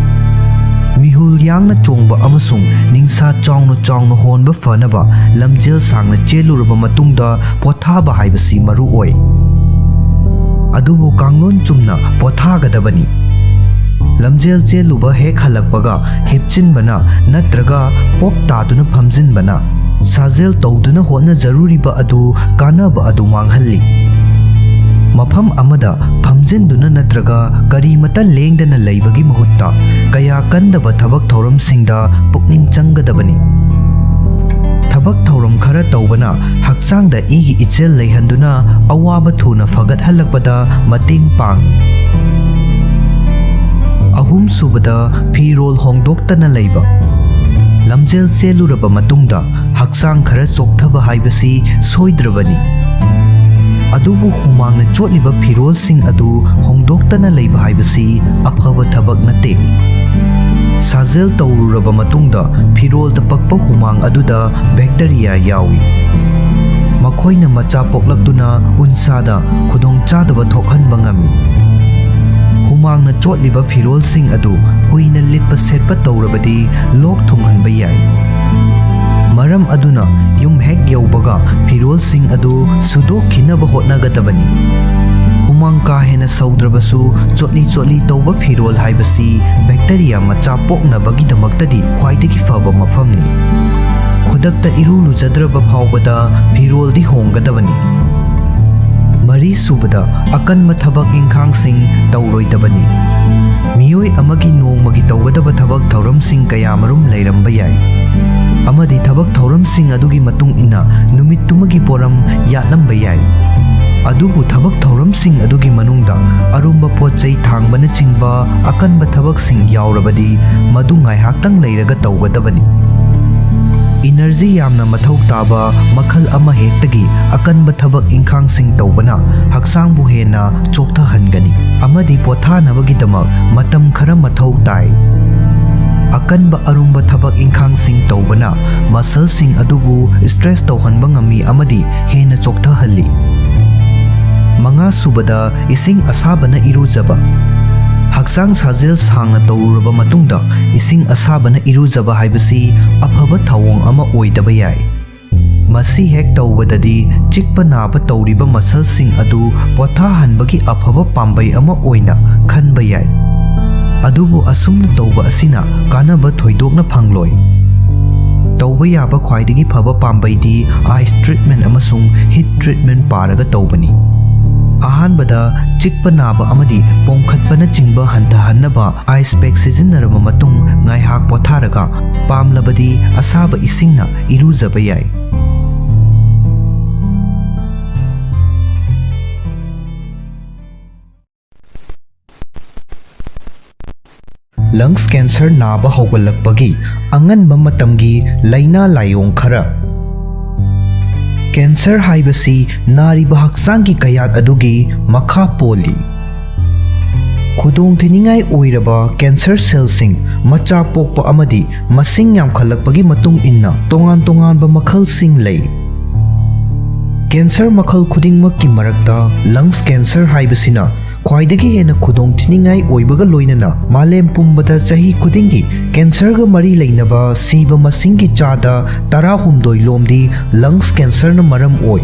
ꯃꯤꯍꯨꯜ ꯌꯥꯡꯅ ꯆꯣꯡꯕ ꯑꯃꯁꯨꯡ ꯅꯤꯡꯁꯥ ꯆꯥꯎꯅ ꯆꯥꯎꯅ ꯍꯣꯟꯕ ꯐꯅꯕ ꯂꯝꯖꯦꯜ ꯁꯥꯡꯅ ꯆꯦꯜꯂꯨꯔꯕ ꯃꯇꯨꯡꯗ ꯄꯣꯊꯥꯕ ꯍꯥꯏꯕꯁꯤ ꯃꯔꯨ ꯑꯣꯏ꯫ ꯑꯗꯨꯕꯨ ꯀꯥꯡꯂꯣꯟ ꯆꯨꯝꯅ ꯄꯣꯊꯥꯒꯗꯕꯅꯤ꯫ ꯂꯝꯖꯦꯜ ꯆꯦꯜꯂꯨꯕ ꯍꯦꯛ ꯍꯜꯂꯛꯄꯒ ꯍꯤꯞꯆꯤꯟꯕꯅ ꯅꯠꯇ꯭ꯔꯒ ꯄꯣꯞ ꯇꯥꯗꯨꯅ ꯐꯝꯖꯤꯟꯕꯅ ꯁꯥꯖꯦꯜ ꯇꯧꯗꯨꯅ ꯍꯣꯠꯅꯖꯔꯨꯔꯤꯕ ꯑꯗꯨ ꯀꯥꯟꯅꯕ ꯑꯗꯨ ꯃꯥꯡꯍꯜꯂꯤ꯫ ꯃꯐꯝ ꯑꯃꯗ ꯐꯝꯖꯤꯟꯗꯨꯅ ꯅꯠꯇ꯭ꯔꯒ ꯀꯔꯤꯃꯇ ꯂꯦꯡꯗꯅ ꯂꯩꯕꯒꯤ ꯃꯍꯨꯠꯇ ꯀꯌꯥ ꯀꯟꯗꯕ ꯊꯕꯛ ꯊꯧꯔꯝꯁꯤꯡꯗ ꯄꯨꯛꯅꯤꯡ ꯆꯪꯒꯗꯕꯅꯤ꯫ ꯊꯕꯛ ꯊꯧꯔꯝ ꯈꯔ ꯇꯧꯕꯅ ꯍꯛꯆꯥꯡꯗ ꯏꯒꯤ ꯏꯆꯦꯜ ꯂꯩꯍꯟꯗꯨꯅ ꯑꯋꯥꯕ ꯊꯨꯅ ꯐꯒꯠꯍꯜꯂꯛꯄꯗ ꯃꯇꯦꯡ ꯄꯥꯡꯏ꯫ ꯑꯍꯨꯝꯁꯨꯕꯗ, ꯐꯤꯔꯣꯜ ꯍꯣꯡꯗꯣꯛꯇꯅ ꯂꯩꯕ꯫ ꯂꯝꯖꯦꯜ ꯆꯦꯜꯂꯨꯔꯕ ꯃꯇꯨꯡꯗ ꯍꯛꯆꯥꯡ ꯈꯔ ꯆꯣꯛꯊꯕ ꯍꯥꯏꯕꯁꯤ ꯁꯣꯏꯗ꯭ꯔꯕꯅꯤ꯫ ꯑꯗꯨꯕꯨ ꯍꯨꯃꯥꯡꯅ ꯆꯣꯠꯂꯤꯕ ꯐꯤꯔꯣꯜꯁꯤꯡ ꯑꯗꯨ ꯍꯣꯡꯗꯣꯛꯇꯅ ꯂꯩꯕ ꯍꯥꯏꯕꯁꯤ ꯑꯐꯕ ꯊꯕꯛ ꯅꯠꯇꯦ꯫ ꯁꯥꯖꯦꯜ ꯇꯧꯔꯨꯔꯕ ꯃꯇꯨꯡꯗ ꯐꯤꯔꯣꯜꯗ ꯄꯛꯄ ꯍꯨꯃꯥꯡ ꯑꯗꯨꯗ ꯕꯦꯛꯇꯔꯤꯌꯥ ꯌꯥꯎꯏ꯫ ꯃꯈꯣꯏꯅ ꯃꯆꯥ ꯄꯣꯛꯂꯛꯇꯨꯅ ꯎꯟꯁꯥꯗ ꯈꯨꯗꯣꯡꯆꯥꯗꯕ ꯊꯣꯛꯍꯟꯕ ꯉꯝꯃꯤ꯫ ꯍꯨꯃꯥꯡꯅ ꯆꯣꯠꯂꯤꯕ ꯐꯤꯔꯣꯜꯁꯤꯡ ꯑꯗꯨ ꯀꯨꯏꯅ ꯂꯤꯠꯄ ꯁꯦꯠꯄ ꯇꯧꯔꯕꯗꯤ ꯂꯣꯛ ꯊꯨꯡꯍꯟꯕ ꯌꯥꯏ꯫ ꯃꯔꯝ ꯑꯗꯨꯅ ꯌꯨꯝ ꯍꯦꯛ ꯌꯧꯕꯒ ꯐꯤꯔꯣꯜꯁꯤꯡ ꯑꯗꯨ ꯁꯨꯗꯣꯛꯈꯤꯅꯕ ꯍꯣꯠꯅꯒꯗꯕꯅꯤ꯫ ꯍꯨꯃꯥꯡ ꯀꯥ ꯍꯦꯟꯅ ꯁꯧꯗ꯭ꯔꯕꯁꯨ, ꯆꯣꯠꯂꯤ ꯆꯣꯠꯂꯤ ꯇꯧꯕ ꯐꯤꯔꯣꯜ ꯍꯥꯏꯕꯁꯤ ꯕꯦꯛꯇꯔꯤꯌꯥ ꯃꯆꯥ ꯄꯣꯛꯅꯕꯒꯤꯗꯃꯛꯇꯗꯤ ꯈ꯭ꯋꯥꯏꯗꯒꯤ ꯐꯕ ꯃꯐꯝꯅꯤ꯫ ꯈꯨꯗꯛꯇ ꯏꯔꯨ ꯂꯨꯖꯗ꯭ꯔꯕ ꯐꯥꯎꯕꯗ ꯐꯤꯔꯣꯜꯗꯤ ꯍꯣꯡꯒꯗꯕꯅꯤ꯫ ꯃꯔꯤꯁꯨꯕꯗ, ꯑꯀꯟꯕ ꯊꯕꯛ ꯏꯪꯈꯥꯡꯁꯤꯡ ꯇꯧꯔꯣꯏꯗꯕꯅꯤ꯫ ꯃꯤꯑꯣꯏ ꯑꯃꯒꯤ ꯅꯣꯡꯃꯒꯤ ꯇꯧꯒꯗꯕ ꯊꯕꯛ ꯊꯧꯔꯝꯁꯤꯡ ꯀꯌꯥꯃꯔꯨꯝ ꯂꯩꯔꯝꯕ ꯌꯥꯏ, ꯑꯃꯗꯤ ꯊꯕꯛ ꯊꯧꯔꯝꯁꯤꯡ ꯑꯗꯨꯒꯤ ꯃꯇꯨꯡ ꯏꯟꯅ ꯅꯨꯃꯤꯠꯇꯨꯃꯒꯤ ꯄꯣꯔꯝ ꯌꯥꯠꯂꯝꯕ ꯌꯥꯏ꯫ ꯑꯗꯨꯕꯨ ꯊꯕꯛ ꯊꯧꯔꯝꯁꯤꯡ ꯑꯗꯨꯒꯤ ꯃꯅꯨꯡꯗ ꯑꯔꯨꯝꯕ ꯄꯣꯠ ꯆꯩ ꯊꯥꯡꯕꯅꯆꯤꯡꯕ ꯑꯀꯟꯕ ꯊꯕꯛꯁꯤꯡ ꯌꯥꯎꯔꯕꯗꯤ, ꯃꯗꯨ ꯉꯥꯏꯍꯥꯛꯇꯪ ꯂꯩꯔꯒ ꯇꯧꯒꯗꯕꯅꯤ꯫ ꯏꯅꯔꯖꯤ ꯌꯥꯝꯅ ꯃꯊꯧ ꯇꯥꯕ ꯃꯈꯜ ꯑꯃꯍꯦꯛꯇꯒꯤ ꯑꯀꯟꯕ ꯊꯕꯛ ꯏꯪꯈꯥꯡꯁꯤꯡ ꯇꯧꯕꯅ ꯍꯛꯆꯥꯡꯕꯨ ꯍꯦꯟꯅ ꯆꯣꯛꯊꯍꯟꯒꯅꯤ ꯑꯃꯗꯤ ꯄꯣꯊꯥꯅꯕꯒꯤꯗꯃꯛ ꯃꯇꯝ ꯈꯔ ꯃꯊꯧ ꯇꯥꯏ꯫ ꯑꯀꯟꯕ ꯑꯔꯨꯝꯕ ꯊꯕꯛ ꯏꯪꯈꯥꯡꯁꯤꯡ ꯇꯧꯕꯅ ꯃꯁꯜꯁꯤꯡ ꯑꯗꯨꯕꯨ ꯁ꯭ꯇ꯭ꯔꯦꯁ ꯇꯧꯍꯟꯕ ꯉꯝꯃꯤ ꯑꯃꯗꯤ ꯍꯦꯟꯅ ꯆꯣꯛꯊꯍꯜꯂꯤ꯫ ꯃꯉꯥꯁꯨꯕꯗ, ꯏꯁꯤꯡ ꯑꯁꯥꯕꯅ ꯏꯔꯨꯖꯕ꯫ ꯍꯛꯆꯥꯡ ꯁꯥꯖꯦꯜ ꯁꯥꯡꯅ ꯇꯧꯔꯨꯔꯕ ꯃꯇꯨꯡꯗ ꯏꯁꯤꯡ ꯑꯁꯥꯕꯅ ꯏꯔꯨꯖꯕ ꯍꯥꯏꯕꯁꯤ ꯑꯐꯕ ꯊꯧꯑꯣꯡ ꯑꯃ ꯑꯣꯏꯗꯕ ꯌꯥꯏ꯫ ꯃꯁꯤ ꯍꯦꯛ ꯇꯧꯕꯗꯗꯤ ꯆꯤꯛꯄ ꯅꯥꯕ ꯇꯧꯔꯤꯕ ꯃꯁꯜꯁꯤꯡ ꯑꯗꯨ ꯄꯣꯊꯥꯍꯟꯕꯒꯤ ꯑꯐꯕ ꯄꯥꯝꯕꯩ ꯑꯃ ꯑꯣꯏꯅ ꯈꯟꯕ ꯌꯥꯏ꯫ ꯑꯗꯨꯕꯨ ꯑꯁꯨꯝꯅ ꯇꯧꯕ ꯑꯁꯤꯅ ꯀꯥꯟꯅꯕ ꯊꯣꯏꯗꯣꯛꯅ ꯐꯪꯂꯣꯏ꯫ ꯇꯧꯕ ꯌꯥꯕ ꯈ꯭ꯋꯥꯏꯗꯒꯤ ꯐꯕ ꯄꯥꯝꯕꯩꯗꯤ ꯑꯥꯏꯁ ꯇ꯭ꯔꯤꯠꯃꯦꯟ ꯑꯃꯁꯨꯡ ꯍꯤꯠ ꯇ꯭ꯔꯤꯠꯃꯦꯟ ꯄꯥꯔꯒ ꯇꯧꯕꯅꯤ꯫ ꯑꯍꯥꯟꯕꯗ, ꯆꯤꯛꯄ ꯅꯥꯕ ꯑꯃꯗꯤ ꯄꯣꯝꯈꯠꯄꯅꯆꯤꯡꯕ ꯍꯟꯊꯍꯟꯅꯕ ꯑꯥꯏꯁ ꯄꯦꯛ ꯁꯤꯖꯤꯟꯅꯔꯕ ꯃꯇꯨꯡ ꯉꯥꯏꯍꯥꯛ ꯄꯣꯊꯥꯔꯒ, ꯄꯥꯝꯂꯕꯗꯤ ꯑꯁꯥꯕ ꯏꯁꯤꯡꯅ ꯏꯔꯨꯖꯕ ꯌꯥꯏ꯫ ꯂꯪꯁ ꯀꯦꯟꯁꯔ ꯅꯥꯕ ꯍꯧꯒꯠꯂꯛꯄꯒꯤ ꯑꯉꯟꯕ ꯃꯇꯝꯒꯤ ꯂꯥꯏꯅꯥ ꯂꯥꯏꯑꯣꯡ ꯈꯔ꯫ ꯀꯦꯟꯁꯔ ꯍꯥꯏꯕꯁꯤ ꯅꯥꯔꯤꯕ ꯍꯛꯆꯥꯡꯒꯤ ꯀꯌꯥꯠ ꯑꯗꯨꯒꯤ ꯃꯈꯥ ꯄꯣꯜꯂꯤ꯫ ꯈꯨꯗꯣꯡꯊꯤꯅꯤꯡꯉꯥꯏ ꯑꯣꯏꯔꯕ ꯀꯦꯟꯁꯔ ꯁꯦꯜꯁꯤꯡ ꯃꯆꯥ ꯄꯣꯛꯄ ꯑꯃꯗꯤ ꯃꯁꯤꯡ ꯌꯥꯝꯈꯠꯂꯛꯄꯒꯤ ꯃꯇꯨꯡ ꯏꯟꯅ ꯇꯣꯉꯥꯟ ꯇꯣꯉꯥꯟꯕ ꯃꯈꯜꯁꯤꯡ ꯂꯩ꯫ ꯀꯦꯟꯁꯔ ꯃꯈꯜ ꯈꯨꯗꯤꯡꯃꯛꯀꯤ ꯃꯔꯛꯇ ꯂꯪꯁ ꯀꯦꯟꯁꯔ ꯍꯥꯏꯕꯁꯤꯅ ꯈ꯭ꯋꯥꯏꯗꯒꯤ ꯍꯦꯟꯅ ꯈꯨꯗꯣꯡꯊꯤꯅꯤꯡꯉꯥꯏ ꯑꯣꯏꯕꯒ ꯂꯣꯏꯅꯅ ꯃꯥꯂꯦꯝ ꯄꯨꯝꯕꯗ ꯆꯍꯤ ꯈꯨꯗꯤꯡꯒꯤ ꯀꯦꯟꯁꯔꯒ ꯃꯔꯤ ꯂꯩꯅꯕ ꯁꯤꯕ ꯃꯁꯤꯡꯒꯤ ꯆꯥꯗ ꯇꯔꯥꯍꯨꯝꯗꯣꯏ ꯂꯣꯝꯗꯤ ꯂꯪꯁ ꯀꯦꯟꯁꯔꯅ ꯃꯔꯝ ꯑꯣꯏ꯫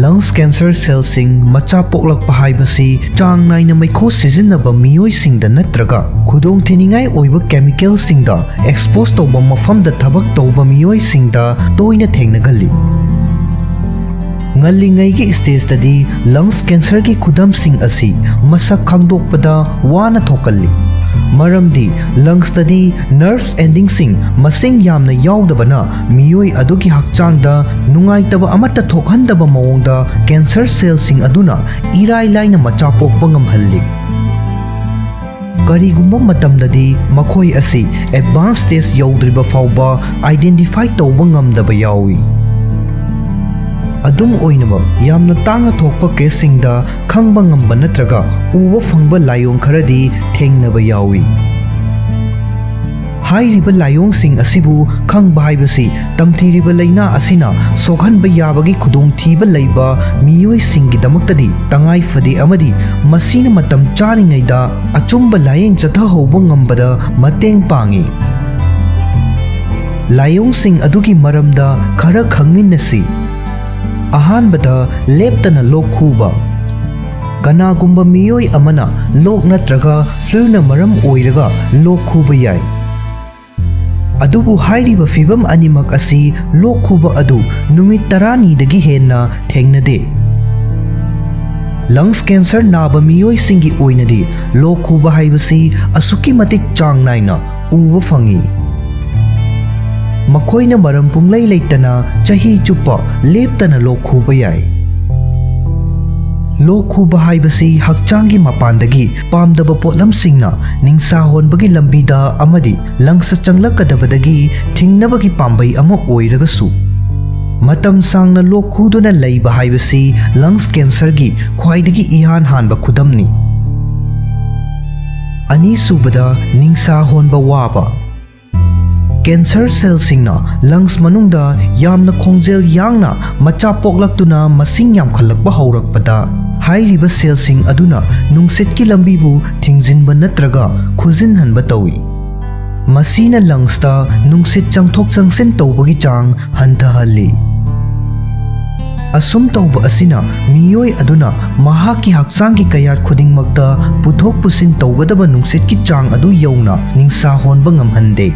ꯂꯪꯁ ꯀꯦꯟꯁꯔ ꯁꯦꯜꯁꯤꯡ ꯃꯆꯥ ꯄꯣꯛꯂꯛꯄ ꯍꯥꯏꯕꯁꯤ ꯆꯥꯡ ꯅꯥꯏꯅ ꯃꯩꯈꯨ ꯁꯤꯖꯤꯟꯅꯕ ꯃꯤꯑꯣꯏꯁꯤꯡꯗ ꯅꯠꯇ꯭ꯔꯒ ꯈꯨꯗꯣꯡꯊꯤꯅꯤꯡꯉꯥꯏ ꯑꯣꯏꯕ ꯀꯦꯃꯤꯀꯦꯜꯁꯤꯡꯗ ꯑꯦꯛꯁꯄꯣꯖ ꯇꯧꯕ ꯃꯐꯝꯗ ꯊꯕꯛ ꯇꯧꯕ ꯃꯤꯑꯣꯏꯁꯤꯡꯗ ꯇꯣꯏꯅ ꯊꯦꯡꯅꯒꯜꯂꯤ꯫ ꯉꯜꯂꯤꯉꯩꯒꯤ ꯁ꯭ꯇꯦꯖꯇꯗꯤ ꯂꯪꯁ ꯀꯦꯟꯁꯔꯒꯤ ꯈꯨꯗꯝꯁꯤꯡ ꯑꯁꯤ ꯃꯁꯛ ꯈꯪꯗꯣꯛꯄꯗ ꯋꯥꯅ ꯊꯣꯛꯀꯜꯂꯤ, ꯃꯔꯝꯗꯤ ꯂꯪꯁꯇꯗꯤ ꯅꯔꯚ ꯑꯦꯟꯗꯤꯡꯁꯤꯡ ꯃꯁꯤꯡ ꯌꯥꯝꯅ ꯌꯥꯎꯗꯕꯅ ꯃꯤꯑꯣꯏ ꯑꯗꯨꯒꯤ ꯍꯛꯆꯥꯡꯗ ꯅꯨꯡꯉꯥꯏꯇꯕ ꯑꯃꯠꯇ ꯊꯣꯛꯍꯟꯗꯕ ꯃꯑꯣꯡꯗ ꯀꯦꯟꯁꯔ ꯁꯦꯜꯁꯤꯡ ꯑꯗꯨꯅ ꯏꯔꯥꯏ ꯂꯥꯏꯅ ꯃꯆꯥ ꯄꯣꯛꯄ ꯉꯝꯍꯜꯂꯤ꯫ ꯀꯔꯤꯒꯨꯝꯕ ꯃꯇꯝꯗꯗꯤ ꯃꯈꯣꯏ ꯑꯁꯤ ꯑꯦꯗꯚꯥꯟꯁ ꯁ꯭ꯇꯦꯖ ꯌꯧꯗ꯭ꯔꯤꯕ ꯐꯥꯎꯕ ꯑꯥꯏꯗꯦꯟꯇꯤꯐꯥꯏ ꯇꯧꯕ ꯉꯝꯗꯕ ꯌꯥꯎꯏ꯫ ꯑꯗꯨꯝ ꯑꯣꯏꯅꯃꯛ, ꯌꯥꯝꯅ ꯇꯥꯡꯅ ꯊꯣꯛꯄ ꯀꯦꯁꯁꯤꯡꯗ ꯈꯪꯕ ꯉꯝꯕ ꯅꯠꯇ꯭ꯔꯒ ꯎꯕ ꯐꯪꯕ ꯂꯥꯏꯑꯣꯡ ꯈꯔꯗꯤ ꯊꯦꯡꯅꯕ ꯌꯥꯎꯏ꯫ ꯍꯥꯏꯔꯤꯕ ꯂꯥꯏꯑꯣꯡꯁꯤꯡ ꯑꯁꯤꯕꯨ ꯈꯪꯕ ꯍꯥꯏꯕꯁꯤ ꯇꯝꯊꯤꯔꯤꯕ ꯂꯥꯏꯅꯥ ꯑꯁꯤꯅ ꯁꯣꯛꯍꯟꯕ ꯌꯥꯕꯒꯤ ꯈꯨꯗꯣꯡꯊꯤꯕ ꯂꯩꯕ ꯃꯤꯑꯣꯏꯁꯤꯡꯒꯤꯗꯃꯛꯇꯗꯤ ꯇꯉꯥꯏ ꯐꯗꯦ, ꯑꯃꯗꯤ ꯃꯁꯤꯅ ꯃꯇꯝ ꯆꯥꯔꯤꯉꯩꯗ ꯑꯆꯨꯝꯕ ꯂꯥꯌꯦꯡ ꯆꯠꯊꯍꯧꯕ ꯉꯝꯕꯗ ꯃꯇꯦꯡ ꯄꯥꯡꯏ꯫ ꯂꯥꯏꯑꯣꯡꯁꯤꯡ ꯑꯗꯨꯒꯤ ꯃꯔꯝꯗ ꯈꯔ ꯈꯪꯃꯤꯟꯅꯁꯤ꯫ ꯑꯍꯥꯟꯕꯗ, ꯂꯦꯞꯇꯅ ꯂꯣꯛ ꯈꯨꯕ꯫ ꯀꯅꯥꯒꯨꯝꯕ ꯃꯤꯑꯣꯏ ꯑꯃꯅ ꯂꯣꯛ ꯅꯠꯇ꯭ꯔꯒ ꯐ꯭ꯂꯨꯅ ꯃꯔꯝ ꯑꯣꯏꯔꯒ ꯂꯣꯛ ꯈꯨꯕ ꯌꯥꯏ꯫ ꯑꯗꯨꯕꯨ ꯍꯥꯏꯔꯤꯕ ꯐꯤꯚꯝ ꯑꯅꯤꯃꯛ ꯑꯁꯤ ꯂꯣꯛ ꯈꯨꯕ ꯑꯗꯨ ꯅꯨꯃꯤꯠ ꯇꯔꯥꯅꯤꯗꯒꯤ ꯍꯦꯟꯅ ꯊꯦꯡꯅꯗꯦ꯫ ꯂꯪꯁ ꯀꯦꯟꯁꯔ ꯅꯥꯕ ꯃꯤꯑꯣꯏꯁꯤꯡꯒꯤ ꯑꯣꯏꯅꯗꯤ ꯂꯣꯛ ꯈꯨꯕ ꯍꯥꯏꯕꯁꯤ ꯑꯁꯨꯛꯀꯤ ꯃꯇꯤꯛ ꯆꯥꯡ ꯅꯥꯏꯅ ꯎꯕ ꯐꯪꯏ꯫ ꯃꯈꯣꯏꯅ ꯃꯔꯝ ꯄꯨꯡꯂꯩ ꯂꯩꯇꯅ ꯆꯍꯤ ꯆꯨꯞꯄ ꯂꯦꯞꯇꯅ ꯂꯣꯛ ꯈꯨꯕ ꯌꯥꯏ꯫ ꯂꯣꯛ ꯈꯨꯕ ꯍꯥꯏꯕꯁꯤ ꯍꯛꯆꯥꯡꯒꯤ ꯃꯄꯥꯟꯗꯒꯤ ꯄꯥꯝꯗꯕ ꯄꯣꯠꯂꯝꯁꯤꯡꯅ ꯅꯤꯡꯁꯥ ꯍꯣꯟꯕꯒꯤ ꯂꯝꯕꯤꯗ ꯑꯃꯗꯤ ꯂꯪꯁꯇ ꯆꯪꯂꯛꯀꯗꯕꯗꯒꯤ ꯊꯤꯡꯅꯕꯒꯤ ꯄꯥꯝꯕꯩ ꯑꯃ ꯑꯣꯏꯔꯒꯁꯨ, ꯃꯇꯝ ꯁꯥꯡꯅ ꯂꯣꯛ ꯈꯨꯗꯨꯅ ꯂꯩꯕ ꯍꯥꯏꯕꯁꯤ ꯂꯪꯁ ꯀꯦꯟꯁꯔꯒꯤ ꯈ꯭ꯋꯥꯏꯗꯒꯤ ꯏꯍꯥꯟ ꯍꯥꯟꯕ ꯈꯨꯗꯝꯅꯤ꯫ ꯑꯅꯤꯁꯨꯕꯗ, ꯅꯤꯡꯁꯥ ꯍꯣꯟꯕ ꯋꯥꯕ꯫ ꯀꯦꯟꯁꯔ ꯁꯦꯜꯁꯤꯡꯅ ꯂꯪꯁ ꯃꯅꯨꯡꯗ ꯌꯥꯝꯅ ꯈꯣꯡꯖꯦꯜ ꯌꯥꯡꯅ ꯃꯆꯥ ꯄꯣꯛꯂꯛꯇꯨꯅ ꯃꯁꯤꯡ ꯌꯥꯝꯈꯠꯂꯛꯄ ꯍꯧꯔꯛꯄꯗ, ꯍꯥꯏꯔꯤꯕ ꯁꯦꯜꯁꯤꯡ ꯑꯗꯨꯅ ꯅꯨꯡꯁꯤꯠꯀꯤ ꯂꯝꯕꯤꯕꯨ ꯊꯤꯡꯖꯤꯟꯕ ꯅꯠꯇ꯭ꯔꯒ ꯈꯨꯖꯤꯟꯍꯟꯕ ꯇꯧꯏ꯫ ꯃꯁꯤꯅ ꯂꯪꯁꯇ ꯅꯨꯡꯁꯤꯠ ꯆꯪꯊꯣꯛ ꯆꯪꯁꯤꯟ ꯇꯧꯕꯒꯤ ꯆꯥꯡ ꯍꯟꯊꯍꯜꯂꯤ꯫ ꯑꯁꯨꯝ ꯇꯧꯕ ꯑꯁꯤꯅ ꯃꯤꯑꯣꯏ ꯑꯗꯨꯅ ꯃꯍꯥꯛꯀꯤ ꯍꯛꯆꯥꯡꯒꯤ ꯀꯌꯥꯠ ꯈꯨꯗꯤꯡꯃꯛꯇ ꯄꯨꯊꯣꯛ ꯄꯨꯁꯤꯟ ꯇꯧꯒꯗꯕ ꯅꯨꯡꯁꯤꯠꯀꯤ ꯆꯥꯡ ꯑꯗꯨ ꯌꯧꯅ ꯅꯤꯡꯁꯥ ꯍꯣꯟꯕ ꯉꯝꯍꯟꯗꯦ꯫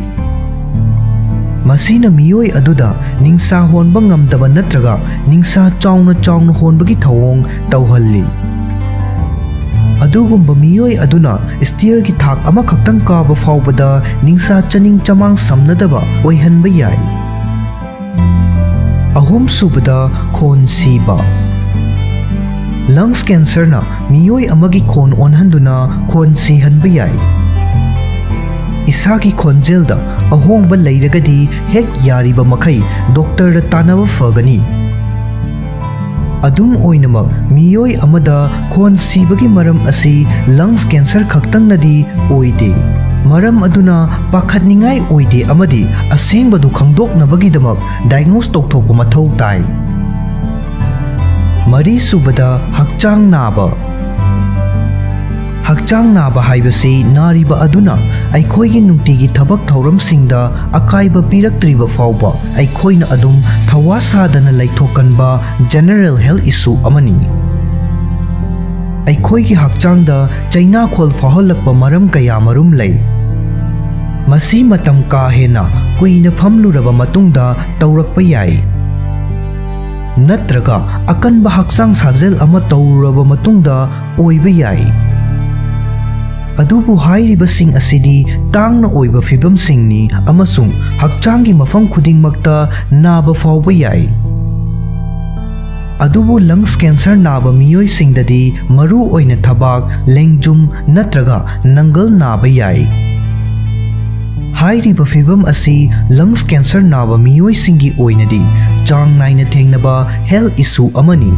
ꯃꯁꯤꯅ ꯃꯤꯑꯣꯏ ꯑꯗꯨꯗ ꯅꯤꯡꯁꯥ ꯍꯣꯟꯕ ꯉꯝꯗꯕ ꯅꯠꯇ꯭ꯔꯒ ꯅꯤꯡꯁꯥ ꯆꯥꯎꯅ ꯆꯥꯎꯅ ꯍꯣꯟꯕꯒꯤ ꯊꯧꯑꯣꯡ ꯇꯧꯍꯜꯂꯤ꯫ ꯑꯗꯨꯒꯨꯝꯕ ꯃꯤꯑꯣꯏ ꯑꯗꯨꯅ ꯁ꯭ꯇꯤꯌꯔꯒꯤ ꯊꯥꯛ ꯑꯃꯈꯛꯇꯪ ꯀꯥꯕ ꯐꯥꯎꯕꯗ ꯅꯤꯡꯁꯥ ꯆꯅꯤꯡ ꯆꯃꯥꯡ ꯁꯝꯅꯗꯕ ꯑꯣꯏꯍꯟꯕ ꯌꯥꯏ꯫ ꯑꯍꯨꯝꯁꯨꯕꯗ, ꯈꯣꯟ ꯁꯤꯕ꯫ ꯂꯪꯁ ꯀꯦꯟꯁꯔꯅ ꯃꯤꯑꯣꯏ ꯑꯃꯒꯤ ꯈꯣꯟ ꯑꯣꯟꯍꯟꯗꯨꯅ ꯈꯣꯟ ꯁꯤꯍꯟꯕ ꯌꯥꯏ꯫ ꯏꯁꯥꯒꯤ ꯈꯣꯟꯖꯦꯜꯗ ꯑꯍꯣꯡꯕ ꯂꯩꯔꯒꯗꯤ ꯍꯦꯛ ꯌꯥꯔꯤꯕ ꯃꯈꯩ ꯗꯣꯛꯇꯔꯗ ꯇꯥꯟꯅꯕ ꯐꯒꯅꯤ꯫ ꯑꯗꯨꯝ ꯑꯣꯏꯅꯃꯛ, ꯃꯤꯑꯣꯏ ꯑꯃꯗ ꯈꯣꯟ ꯁꯤꯕꯒꯤ ꯃꯔꯝ ꯑꯁꯤ ꯂꯪꯁ ꯀꯦꯟꯁꯔ ꯈꯛꯇꯪꯅꯗꯤ ꯑꯣꯏꯗꯦ꯫ ꯃꯔꯝ ꯑꯗꯨꯅ ꯄꯥꯈꯠꯅꯤꯡꯉꯥꯏ ꯑꯣꯏꯗꯦ ꯑꯃꯗꯤ ꯑꯁꯦꯡꯕꯗꯨ ꯈꯪꯗꯣꯛꯅꯕꯒꯤꯗꯃꯛ diagnose ꯇꯧꯊꯣꯛꯄ ꯃꯊꯧ ꯇꯥꯏ꯫ ꯃꯔꯤꯁꯨꯕꯗ, ꯍꯛꯆꯥꯡ ꯅꯥꯕ꯫ ꯍꯛꯆꯥꯡ ꯅꯥꯕ ꯍꯥꯏꯕꯁꯤ ꯅꯥꯔꯤꯕ ꯑꯗꯨꯅ ꯑꯩꯈꯣꯏꯒꯤ ꯅꯨꯡꯇꯤꯒꯤ ꯊꯕꯛ ꯊꯧꯔꯝꯁꯤꯡꯗ ꯑꯀꯥꯏꯕ ꯄꯤꯔꯛꯇ꯭ꯔꯤꯕ ꯐꯥꯎꯕ ꯑꯩꯈꯣꯏꯅ ꯑꯗꯨꯝ ꯊꯋꯥ ꯁꯥꯗꯅ ꯂꯩꯊꯣꯛꯀꯟꯕ general health issue ꯑꯃꯅꯤ꯫ ꯑꯩꯈꯣꯏꯒꯤ ꯍꯛꯆꯥꯡꯗ ꯆꯩꯅꯥꯈꯣꯜ ꯐꯥꯎꯍꯜꯂꯛꯄ ꯃꯔꯝ ꯀꯌꯥ ꯃꯔꯨꯝ ꯂꯩ꯫ ꯃꯁꯤ ꯃꯇꯝ ꯀꯥ ꯍꯦꯟꯅ ꯀꯨꯏꯅ ꯐꯝꯂꯨꯔꯕ ꯃꯇꯨꯡꯗ ꯇꯧꯔꯛꯄ ꯌꯥꯏ, ꯅꯠꯇ꯭ꯔꯒ ꯑꯀꯟꯕ ꯍꯛꯆꯥꯡ ꯁꯥꯖꯦꯜ ꯑꯃ ꯇꯧꯔꯨꯔꯕ ꯃꯇꯨꯡꯗ ꯑꯣꯏꯕ ꯌꯥꯏ꯫ ꯑꯗꯨꯕꯨ ꯍꯥꯏꯔꯤꯕꯁꯤꯡ ꯑꯁꯤꯗꯤ ꯇꯥꯡꯅ ꯑꯣꯏꯕ ꯐꯤꯚꯝꯁꯤꯡꯅꯤ ꯑꯃꯁꯨꯡ ꯍꯛꯆꯥꯡꯒꯤ ꯃꯐꯝ ꯈꯨꯗꯤꯡꯃꯛꯇ ꯅꯥꯕ ꯐꯥꯎꯕ ꯌꯥꯏ꯫ ꯑꯗꯨꯕꯨ lungs cancer ꯅꯥꯕ ꯃꯤꯑꯣꯏꯁꯤꯡꯗꯗꯤ ꯃꯔꯨ ꯑꯣꯏꯅ ꯊꯕꯥꯛ, ꯂꯦꯡꯖꯨꯝ ꯅꯠꯇ꯭ꯔꯒ ꯅꯪꯒꯜ ꯅꯥꯕ ꯌꯥꯏ꯫ ꯍꯥꯏꯔꯤꯕ ꯐꯤꯚꯝ ꯑꯁꯤ lungs cancer ꯅꯥꯕ ꯃꯤꯑꯣꯏꯁꯤꯡꯒꯤ ꯑꯣꯏꯅꯗꯤ ꯆꯥꯡ ꯅꯥꯏꯅ ꯊꯦꯡꯅꯕ health issue ꯑꯃꯅꯤ꯫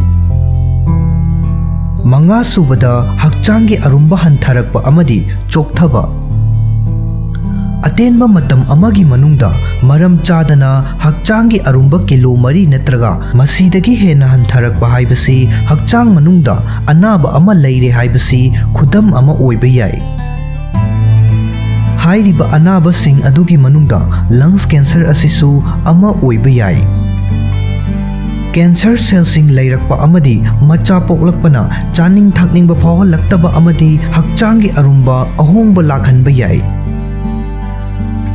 ꯃꯉꯥꯁꯨꯕꯗ, ꯍꯛꯆꯥꯡꯒꯤ ꯑꯔꯨꯝꯕ ꯍꯟꯊꯔꯛꯄ ꯑꯃꯗꯤ ꯆꯣꯛꯊꯕ꯫ ꯑꯇꯦꯟꯕ ꯃꯇꯝ ꯑꯃꯒꯤ ꯃꯅꯨꯡꯗ ꯃꯔꯝ ꯆꯥꯗꯅ ꯍꯛꯆꯥꯡꯒꯤ ꯑꯔꯨꯝꯕ ꯀꯤꯂꯣ ꯃꯔꯤ ꯅꯠꯇ꯭ꯔꯒ ꯃꯁꯤꯗꯒꯤ ꯍꯦꯟꯅ ꯍꯟꯊꯔꯛꯄ ꯍꯥꯏꯕꯁꯤ ꯍꯛꯆꯥꯡ ꯃꯅꯨꯡꯗ ꯑꯅꯥꯕ ꯑꯃ ꯂꯩꯔꯦ ꯍꯥꯏꯕꯁꯤ ꯈꯨꯗꯝ ꯑꯃ ꯑꯣꯏꯕ ꯌꯥꯏ꯫ ꯍꯥꯏꯔꯤꯕ ꯑꯅꯥꯕꯁꯤꯡ ꯑꯗꯨꯒꯤ ꯃꯅꯨꯡꯗ lungs cancer ꯑꯁꯤꯁꯨ ꯑꯃ ꯑꯣꯏꯕ ꯌꯥꯏ꯫ Cancer cellꯁꯤꯡ ꯂꯩꯔꯛꯄ ꯑꯃꯗꯤ ꯃꯆꯥ ꯄꯣꯛꯂꯛꯄꯅ ꯆꯥꯅꯤꯡ ꯊꯛꯅꯤꯡꯕ ꯐꯥꯎꯍꯜꯂꯛꯇꯕ ꯑꯃꯗꯤ ꯍꯛꯆꯥꯡꯒꯤ ꯑꯔꯨꯝꯕ ꯑꯍꯣꯡꯕ ꯂꯥꯛꯍꯟꯕ ꯌꯥꯏ꯫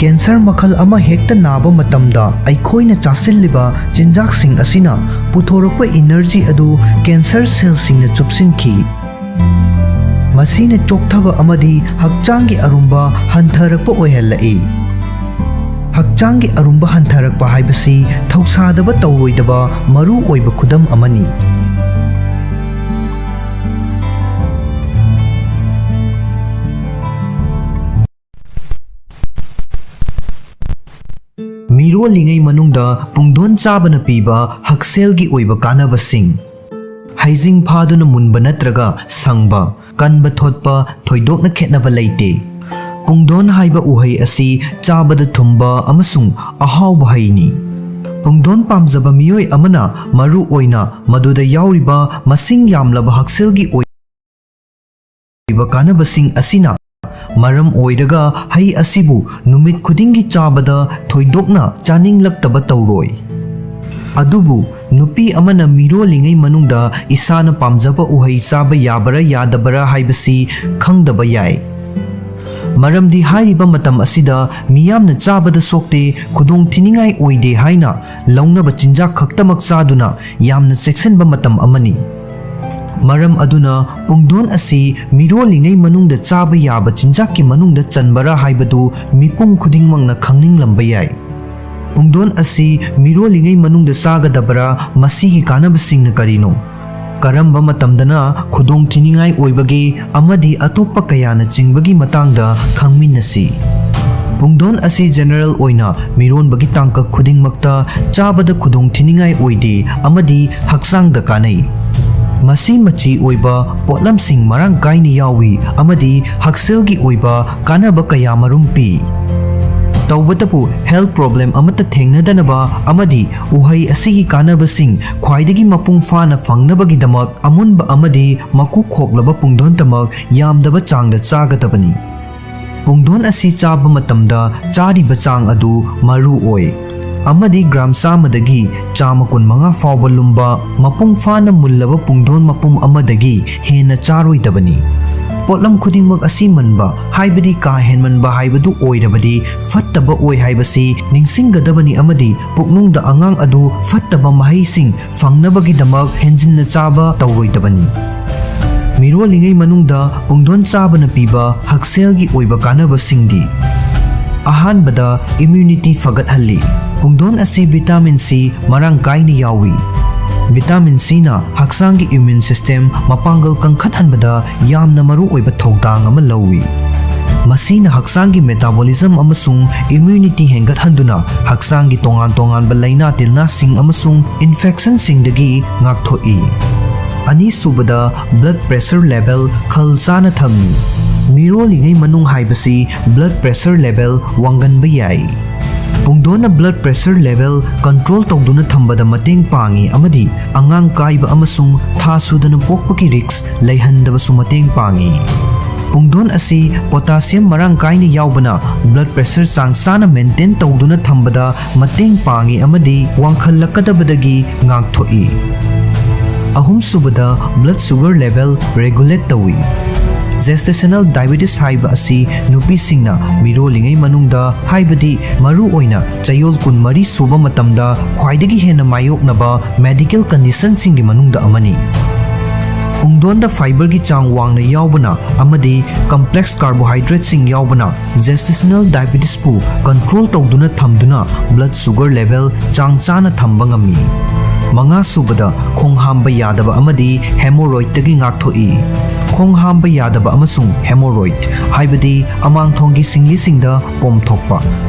Cancer ꯃꯈꯜ ꯑꯃ ꯍꯦꯛꯇ ꯅꯥꯕ ꯃꯇꯝꯗ ꯑꯩꯈꯣꯏꯅ ꯆꯥꯁꯤꯜꯂꯤꯕ ꯆꯤꯟꯖꯥꯛꯁꯤꯡ ꯑꯁꯤꯅ ꯄꯨꯊꯣꯔꯛꯄ energy ꯑꯗꯨ cancer cellꯁꯤꯡꯅ ꯆꯨꯞꯁꯤꯟꯈꯤ꯫ ꯃꯁꯤꯅ ꯆꯣꯛꯊꯕ ꯑꯃꯗꯤ ꯍꯛꯆꯥꯡꯒꯤ ꯑꯔꯨꯝꯕ ꯍꯟꯊꯔꯛꯄ ꯑꯣꯏꯍꯜꯂꯛꯏ꯫ ꯍꯛꯆꯥꯡꯒꯤ ꯑꯔꯨꯝꯕ ꯍꯟꯊꯔꯛꯄ ꯍꯥꯏꯕꯁꯤ ꯊꯧꯁꯥꯗꯕ ꯇꯧꯔꯣꯏꯗꯕ ꯃꯔꯨ ꯑꯣꯏꯕ ꯈꯨꯗꯝ ꯑꯃꯅꯤ꯫ ꯃꯤꯔꯣꯜꯂꯤꯉꯩ ꯃꯅꯨꯡꯗ ꯄꯨꯡꯗꯣꯟ ꯆꯥꯕꯅ ꯄꯤꯕ ꯍꯛꯁꯦꯜꯒꯤ ꯑꯣꯏꯕ ꯀꯥꯟꯅꯕꯁꯤꯡ꯫ ꯍꯩꯖꯤꯡ ꯐꯥꯗꯨꯅ ꯃꯨꯟꯕ ꯅꯠꯇ꯭ꯔꯒ ꯁꯪꯕ, ꯀꯟꯕ ꯊꯣꯠꯄ ꯊꯣꯏꯗꯣꯛꯅ ꯈꯦꯠꯅꯕ ꯂꯩꯇꯦ꯫ ꯄꯨꯡꯗꯣꯟ ꯍꯥꯏꯕ ꯎꯍꯩ ꯑꯁꯤ ꯆꯥꯕꯗ ꯊꯨꯝꯕ ꯑꯃꯁꯨꯡ ꯑꯍꯥꯎꯕ ꯍꯩꯅꯤ꯫ ꯄꯨꯡꯗꯣꯟ ꯄꯥꯝꯖꯕ ꯃꯤꯑꯣꯏ ꯑꯃꯅ ꯃꯔꯨ ꯑꯣꯏꯅ ꯃꯗꯨꯗ ꯌꯥꯎꯔꯤꯕ ꯃꯁꯤꯡ ꯌꯥꯝꯂꯕ ꯍꯛꯁꯦꯜꯒꯤ ꯑꯣꯏꯕ ꯀꯥꯟꯅꯕꯁꯤꯡ ꯑꯁꯤꯅ ꯃꯔꯝ ꯑꯣꯏꯔꯒ ꯍꯩ ꯑꯁꯤꯕꯨ ꯅꯨꯃꯤꯠ ꯈꯨꯗꯤꯡꯒꯤ ꯆꯥꯕꯗ ꯊꯣꯏꯗꯣꯛꯅ ꯆꯥꯅꯤꯡꯂꯛꯇꯕ ꯇꯧꯔꯣꯏ꯫ ꯑꯗꯨꯕꯨ ꯅꯨꯄꯤ ꯑꯃꯅ ꯃꯤꯔꯣꯜꯂꯤꯉꯩ ꯃꯅꯨꯡꯗ ꯏꯁꯥꯅ ꯄꯥꯝꯖꯕ ꯎꯍꯩ ꯆꯥꯕ ꯌꯥꯕꯔꯥ ꯌꯥꯗꯕꯔꯥ ꯍꯥꯏꯕꯁꯤ ꯈꯪꯗꯕ ꯌꯥꯏ꯫ ꯃꯔꯝꯗꯤ ꯍꯥꯏꯔꯤꯕ ꯃꯇꯝ ꯑꯁꯤꯗ ꯃꯤꯌꯥꯝꯅ ꯆꯥꯕꯗ ꯁꯣꯛꯇꯦ, ꯈꯨꯗꯣꯡ ꯊꯤꯅꯤꯡꯉꯥꯏ ꯑꯣꯏꯗꯦ ꯍꯥꯏꯅ ꯂꯧꯅꯕ ꯆꯤꯟꯖꯥꯛ ꯈꯛꯇꯃꯛ ꯆꯥꯗꯨꯅ ꯌꯥꯝꯅ ꯆꯦꯛꯁꯤꯟꯕ ꯃꯇꯝ ꯑꯃꯅꯤ꯫ ꯃꯔꯝ ꯑꯗꯨꯅ ꯄꯨꯡꯗꯣꯟ ꯑꯁꯤ ꯃꯤꯔꯣꯜꯂꯤꯉꯩ ꯃꯅꯨꯡꯗ ꯆꯥꯕ ꯌꯥꯕ ꯆꯤꯟꯖꯥꯛꯀꯤ ꯃꯅꯨꯡꯗ ꯆꯟꯕꯔꯥ ꯍꯥꯏꯕꯗꯨ ꯃꯤꯄꯨꯝ ꯈꯨꯗꯤꯡꯃꯛꯅ ꯈꯪꯅꯤꯡꯂꯝꯕ ꯌꯥꯏ꯫ ꯄꯨꯡꯗꯣꯟ ꯑꯁꯤ ꯃꯤꯔꯣꯜꯂꯤꯉꯩ ꯃꯅꯨꯡꯗ ꯆꯥꯒꯗꯕꯔꯥ? ꯃꯁꯤꯒꯤ ꯀꯥꯟꯅꯕꯁꯤꯡꯅ ꯀꯔꯤꯅꯣ? ꯀꯔꯝꯕ ꯃꯇꯝꯗꯅ ꯈꯨꯗꯣꯡ ꯊꯤꯅꯤꯡꯉꯥꯏ ꯑꯣꯏꯕꯒꯦ? ꯑꯃꯗꯤ ꯑꯇꯣꯞꯄ ꯀꯌꯥꯅ ꯆꯤꯡꯕꯒꯤ ꯃꯇꯥꯡꯗ ꯈꯪꯃꯤꯟꯅꯁꯤ꯫ ꯄꯨꯡꯗꯣꯟ ꯑꯁꯤ ꯖꯦꯅꯔꯦꯜ ꯑꯣꯏꯅ ꯃꯤꯔꯣꯟꯕꯒꯤ ꯇꯥꯡꯀꯛ ꯈꯨꯗꯤꯡꯃꯛꯇ ꯆꯥꯕꯗ ꯈꯨꯗꯣꯡ ꯊꯤꯅꯤꯡꯉꯥꯏ ꯑꯣꯏꯗꯦ ꯑꯃꯗꯤ ꯍꯛꯆꯥꯡꯗ ꯀꯥꯟꯅꯩ꯫ ꯃꯁꯤ ꯃꯆꯤ ꯑꯣꯏꯕ ꯄꯣꯠꯂꯝꯁꯤꯡ ꯃꯔꯥꯡ ꯀꯥꯏꯅ ꯌꯥꯎꯏ ꯑꯃꯗꯤ ꯍꯛꯁꯦꯜꯒꯤ ꯑꯣꯏꯕ ꯀꯥꯟꯅꯕ ꯀꯌꯥ ꯃꯔꯨꯝ ꯄꯤ꯫ ꯇꯧꯕꯇꯕꯨ, ꯍꯦꯜꯊ ꯄ꯭ꯔꯣꯕ꯭ꯂꯦꯝ ꯑꯃꯠꯇ ꯊꯦꯡꯅꯗꯅꯕ ꯑꯃꯗꯤ ꯎꯍꯩ ꯑꯁꯤꯒꯤ ꯀꯥꯟꯅꯕꯁꯤꯡ ꯈ꯭ꯋꯥꯏꯗꯒꯤ ꯃꯄꯨꯡ ꯐꯥꯅ ꯐꯪꯅꯕꯒꯤꯗꯃꯛ ꯑꯃꯨꯟꯕ ꯑꯃꯗꯤ ꯃꯀꯨ ꯈꯣꯛꯂꯕ ꯄꯨꯡꯗꯣꯟꯇꯃꯛ ꯌꯥꯝꯗꯕ ꯆꯥꯡꯗ ꯆꯥꯒꯗꯕꯅꯤ꯫ ꯄꯨꯡꯗꯣꯟ ꯑꯁꯤ ꯆꯥꯕ ꯃꯇꯝꯗ ꯆꯥꯔꯤꯕ ꯆꯥꯡ ꯑꯗꯨ ꯃꯔꯨ ꯑꯣꯏ, ꯑꯃꯗꯤ ꯒ꯭ꯔꯥꯝ ꯆꯥꯝꯃꯗꯒꯤ ꯆꯥꯝꯃ ꯀꯨꯟꯃꯉꯥ ꯐꯥꯎꯕ ꯂꯨꯝꯕ ꯃꯄꯨꯡ ꯐꯥꯅ ꯃꯨꯜꯂꯕ ꯄꯨꯡꯗꯣꯟ ꯃꯄꯨꯝ ꯑꯃꯗꯒꯤ ꯍꯦꯟꯅ ꯆꯥꯔꯣꯏꯗꯕꯅꯤ꯫ ꯄꯣꯠꯂꯝ ꯈꯨꯗꯤꯡꯃꯛ ꯑꯁꯤ ꯃꯟꯕ, ꯍꯥꯏꯕꯗꯤ ꯀꯥ ꯍꯦꯟꯃꯟꯕ ꯍꯥꯏꯕꯗꯨ ꯑꯣꯏꯔꯕꯗꯤ ꯐꯠꯇꯕ ꯑꯣꯏ ꯍꯥꯏꯕꯁꯤ ꯅꯤꯡꯁꯤꯡꯒꯗꯕꯅꯤ ꯑꯃꯗꯤ ꯄꯨꯛꯅꯨꯡꯗ ꯑꯉꯥꯡ ꯑꯗꯨ ꯐꯠꯇꯕ ꯃꯍꯩꯁꯤꯡ ꯐꯪꯅꯕꯒꯤꯗꯃꯛ ꯍꯦꯟꯖꯤꯟꯅ ꯆꯥꯕ ꯇꯧꯔꯣꯏꯗꯕꯅꯤ꯫ ꯃꯤꯔꯣꯜꯂꯤꯉꯩ ꯃꯅꯨꯡꯗ ꯄꯨꯡꯗꯣꯟ ꯆꯥꯕꯅ ꯄꯤꯕ ꯍꯛꯁꯦꯜꯒꯤ ꯑꯣꯏꯕ ꯀꯥꯟꯅꯕꯁꯤꯡꯗꯤ: ꯑꯍꯥꯟꯕꯗ, ꯏꯝꯌꯨꯅꯤꯇꯤ ꯐꯒꯠꯍꯜꯂꯤ꯫ ꯄꯨꯡꯗꯣꯟ ꯑꯁꯤ ꯚꯤꯇꯥꯃꯤꯟ ꯁꯤ ꯃꯔꯥꯡ ꯀꯥꯏꯅ ꯌꯥꯎꯏ꯫ ꯚꯤꯇꯥꯃꯤꯟ ꯁꯤꯅ ꯍꯛꯆꯥꯡꯒꯤ ꯏꯝꯌꯨꯟ ꯁꯤꯁꯇꯦꯝ ꯃꯄꯥꯡꯒꯜ ꯀꯟꯈꯠꯍꯟꯕꯗ ꯌꯥꯝꯅ ꯃꯔꯨ ꯑꯣꯏꯕ ꯊꯧꯗꯥꯡ ꯑꯃ ꯂꯧꯏ꯫ ꯃꯁꯤꯅ ꯍꯛꯆꯥꯡꯒꯤ ꯃꯦꯇꯥꯕꯣꯂꯤꯖꯝ ꯑꯃꯁꯨꯡ ꯏꯝꯌꯨꯅꯤꯇꯤ ꯍꯦꯟꯒꯠꯍꯟꯗꯨꯅ ꯍꯛꯆꯥꯡꯒꯤ ꯇꯣꯉꯥꯟ ꯇꯣꯉꯥꯟꯕ ꯂꯥꯏꯅꯥ ꯇꯤꯜꯅꯥꯁꯤꯡ ꯑꯃꯁꯨꯡ ꯏꯟꯐꯦꯛꯁꯟꯁꯤꯡꯗꯒꯤ ꯉꯥꯛꯊꯣꯛꯏ꯫ ꯑꯅꯤꯁꯨꯕꯗ, ꯕ꯭ꯂꯗ ꯄ꯭ꯔꯦꯁꯔ ꯂꯦꯚꯦꯜ ꯈꯜ ꯆꯥꯅ ꯊꯝꯃꯤ꯫ ꯃꯤꯔꯣꯜꯂꯤꯉꯩ ꯃꯅꯨꯡ ꯍꯥꯏꯕꯁꯤ blood pressure level ꯋꯥꯡꯒꯟꯕ ꯌꯥꯏ꯫ ꯄꯨꯡꯗꯣꯟꯅ blood pressure level control ꯇꯧꯗꯨꯅ ꯊꯝꯕꯗ ꯃꯇꯦꯡ ꯄꯥꯡꯏ ꯑꯃꯗꯤ ꯑꯉꯥꯡ ꯀꯥꯏꯕ ꯑꯃꯁꯨꯡ ꯊꯥ ꯁꯨꯗꯅ ꯄꯣꯛꯄꯒꯤ risk ꯂꯩꯍꯟꯗꯕꯁꯨ ꯃꯇꯦꯡ ꯄꯥꯡꯏ꯫ ꯄꯨꯡꯗꯣꯟ ꯑꯁꯤ potassium ꯃꯔꯥꯡ ꯀꯥꯏꯅ ꯌꯥꯎꯕꯅ blood pressure ꯆꯥꯡ ꯆꯥꯅ maintain ꯇꯧꯗꯨꯅ ꯊꯝꯕꯗ ꯃꯇꯦꯡ ꯄꯥꯡꯏ ꯑꯃꯗꯤ ꯋꯥꯡꯈꯠꯂꯛꯀꯗꯕꯗꯒꯤ ꯉꯥꯛꯊꯣꯛꯏ꯫ ꯑꯍꯨꯝꯁꯨꯕꯗ, blood sugar level regulate ꯇꯧꯏ꯫ Gestational diabetes ꯍꯥꯏꯕ ꯑꯁꯤ ꯅꯨꯄꯤꯁꯤꯡꯅ ꯃꯤꯔꯣꯜꯂꯤꯉꯩ ꯃꯅꯨꯡꯗ, ꯍꯥꯏꯕꯗꯤ ꯃꯔꯨꯑꯣꯏꯅ ꯆꯌꯣꯜ ꯀꯨꯟꯃꯔꯤ ꯁꯨꯕ ꯃꯇꯝꯗ ꯈ꯭ꯋꯥꯏꯗꯒꯤ ꯍꯦꯟꯅ ꯃꯥꯌꯣꯛꯅꯕ medical conditionꯁꯤꯡꯒꯤ ꯃꯅꯨꯡꯗ ꯑꯃꯅꯤ꯫ ꯄꯨꯡꯗꯣꯟꯗ fiberꯒꯤ ꯆꯥꯡ ꯋꯥꯡꯅ ꯌꯥꯎꯕꯅ ꯑꯃꯗꯤ complex carbohydrateꯁꯤꯡ ꯌꯥꯎꯕꯅ gestational diabetesꯄꯨ control ꯇꯧꯗꯨꯅ ꯊꯝꯗꯨꯅ blood sugar level ꯆꯥꯡ ꯆꯥꯅ ꯊꯝꯕ ꯉꯝꯃꯤ꯫ ꯃꯉꯥꯁꯨꯕꯗ, ꯈꯣꯡ ꯍꯥꯝꯕ ꯌꯥꯗꯕ ꯑꯃꯗꯤ hemorrhoidꯇꯒꯤ ꯉꯥꯛꯊꯣꯛꯏ꯫ ꯈꯣꯡ ꯍꯥꯝꯕ ꯌꯥꯗꯕ ꯑꯃꯁꯨꯡ hemorrhoid, ꯍꯥꯏꯕꯗꯤ ꯑꯃꯥꯡꯊꯣꯡꯒꯤ ꯁꯤꯡꯂꯤꯁꯤꯡꯗ ꯄꯣꯝꯊꯣꯛꯄ,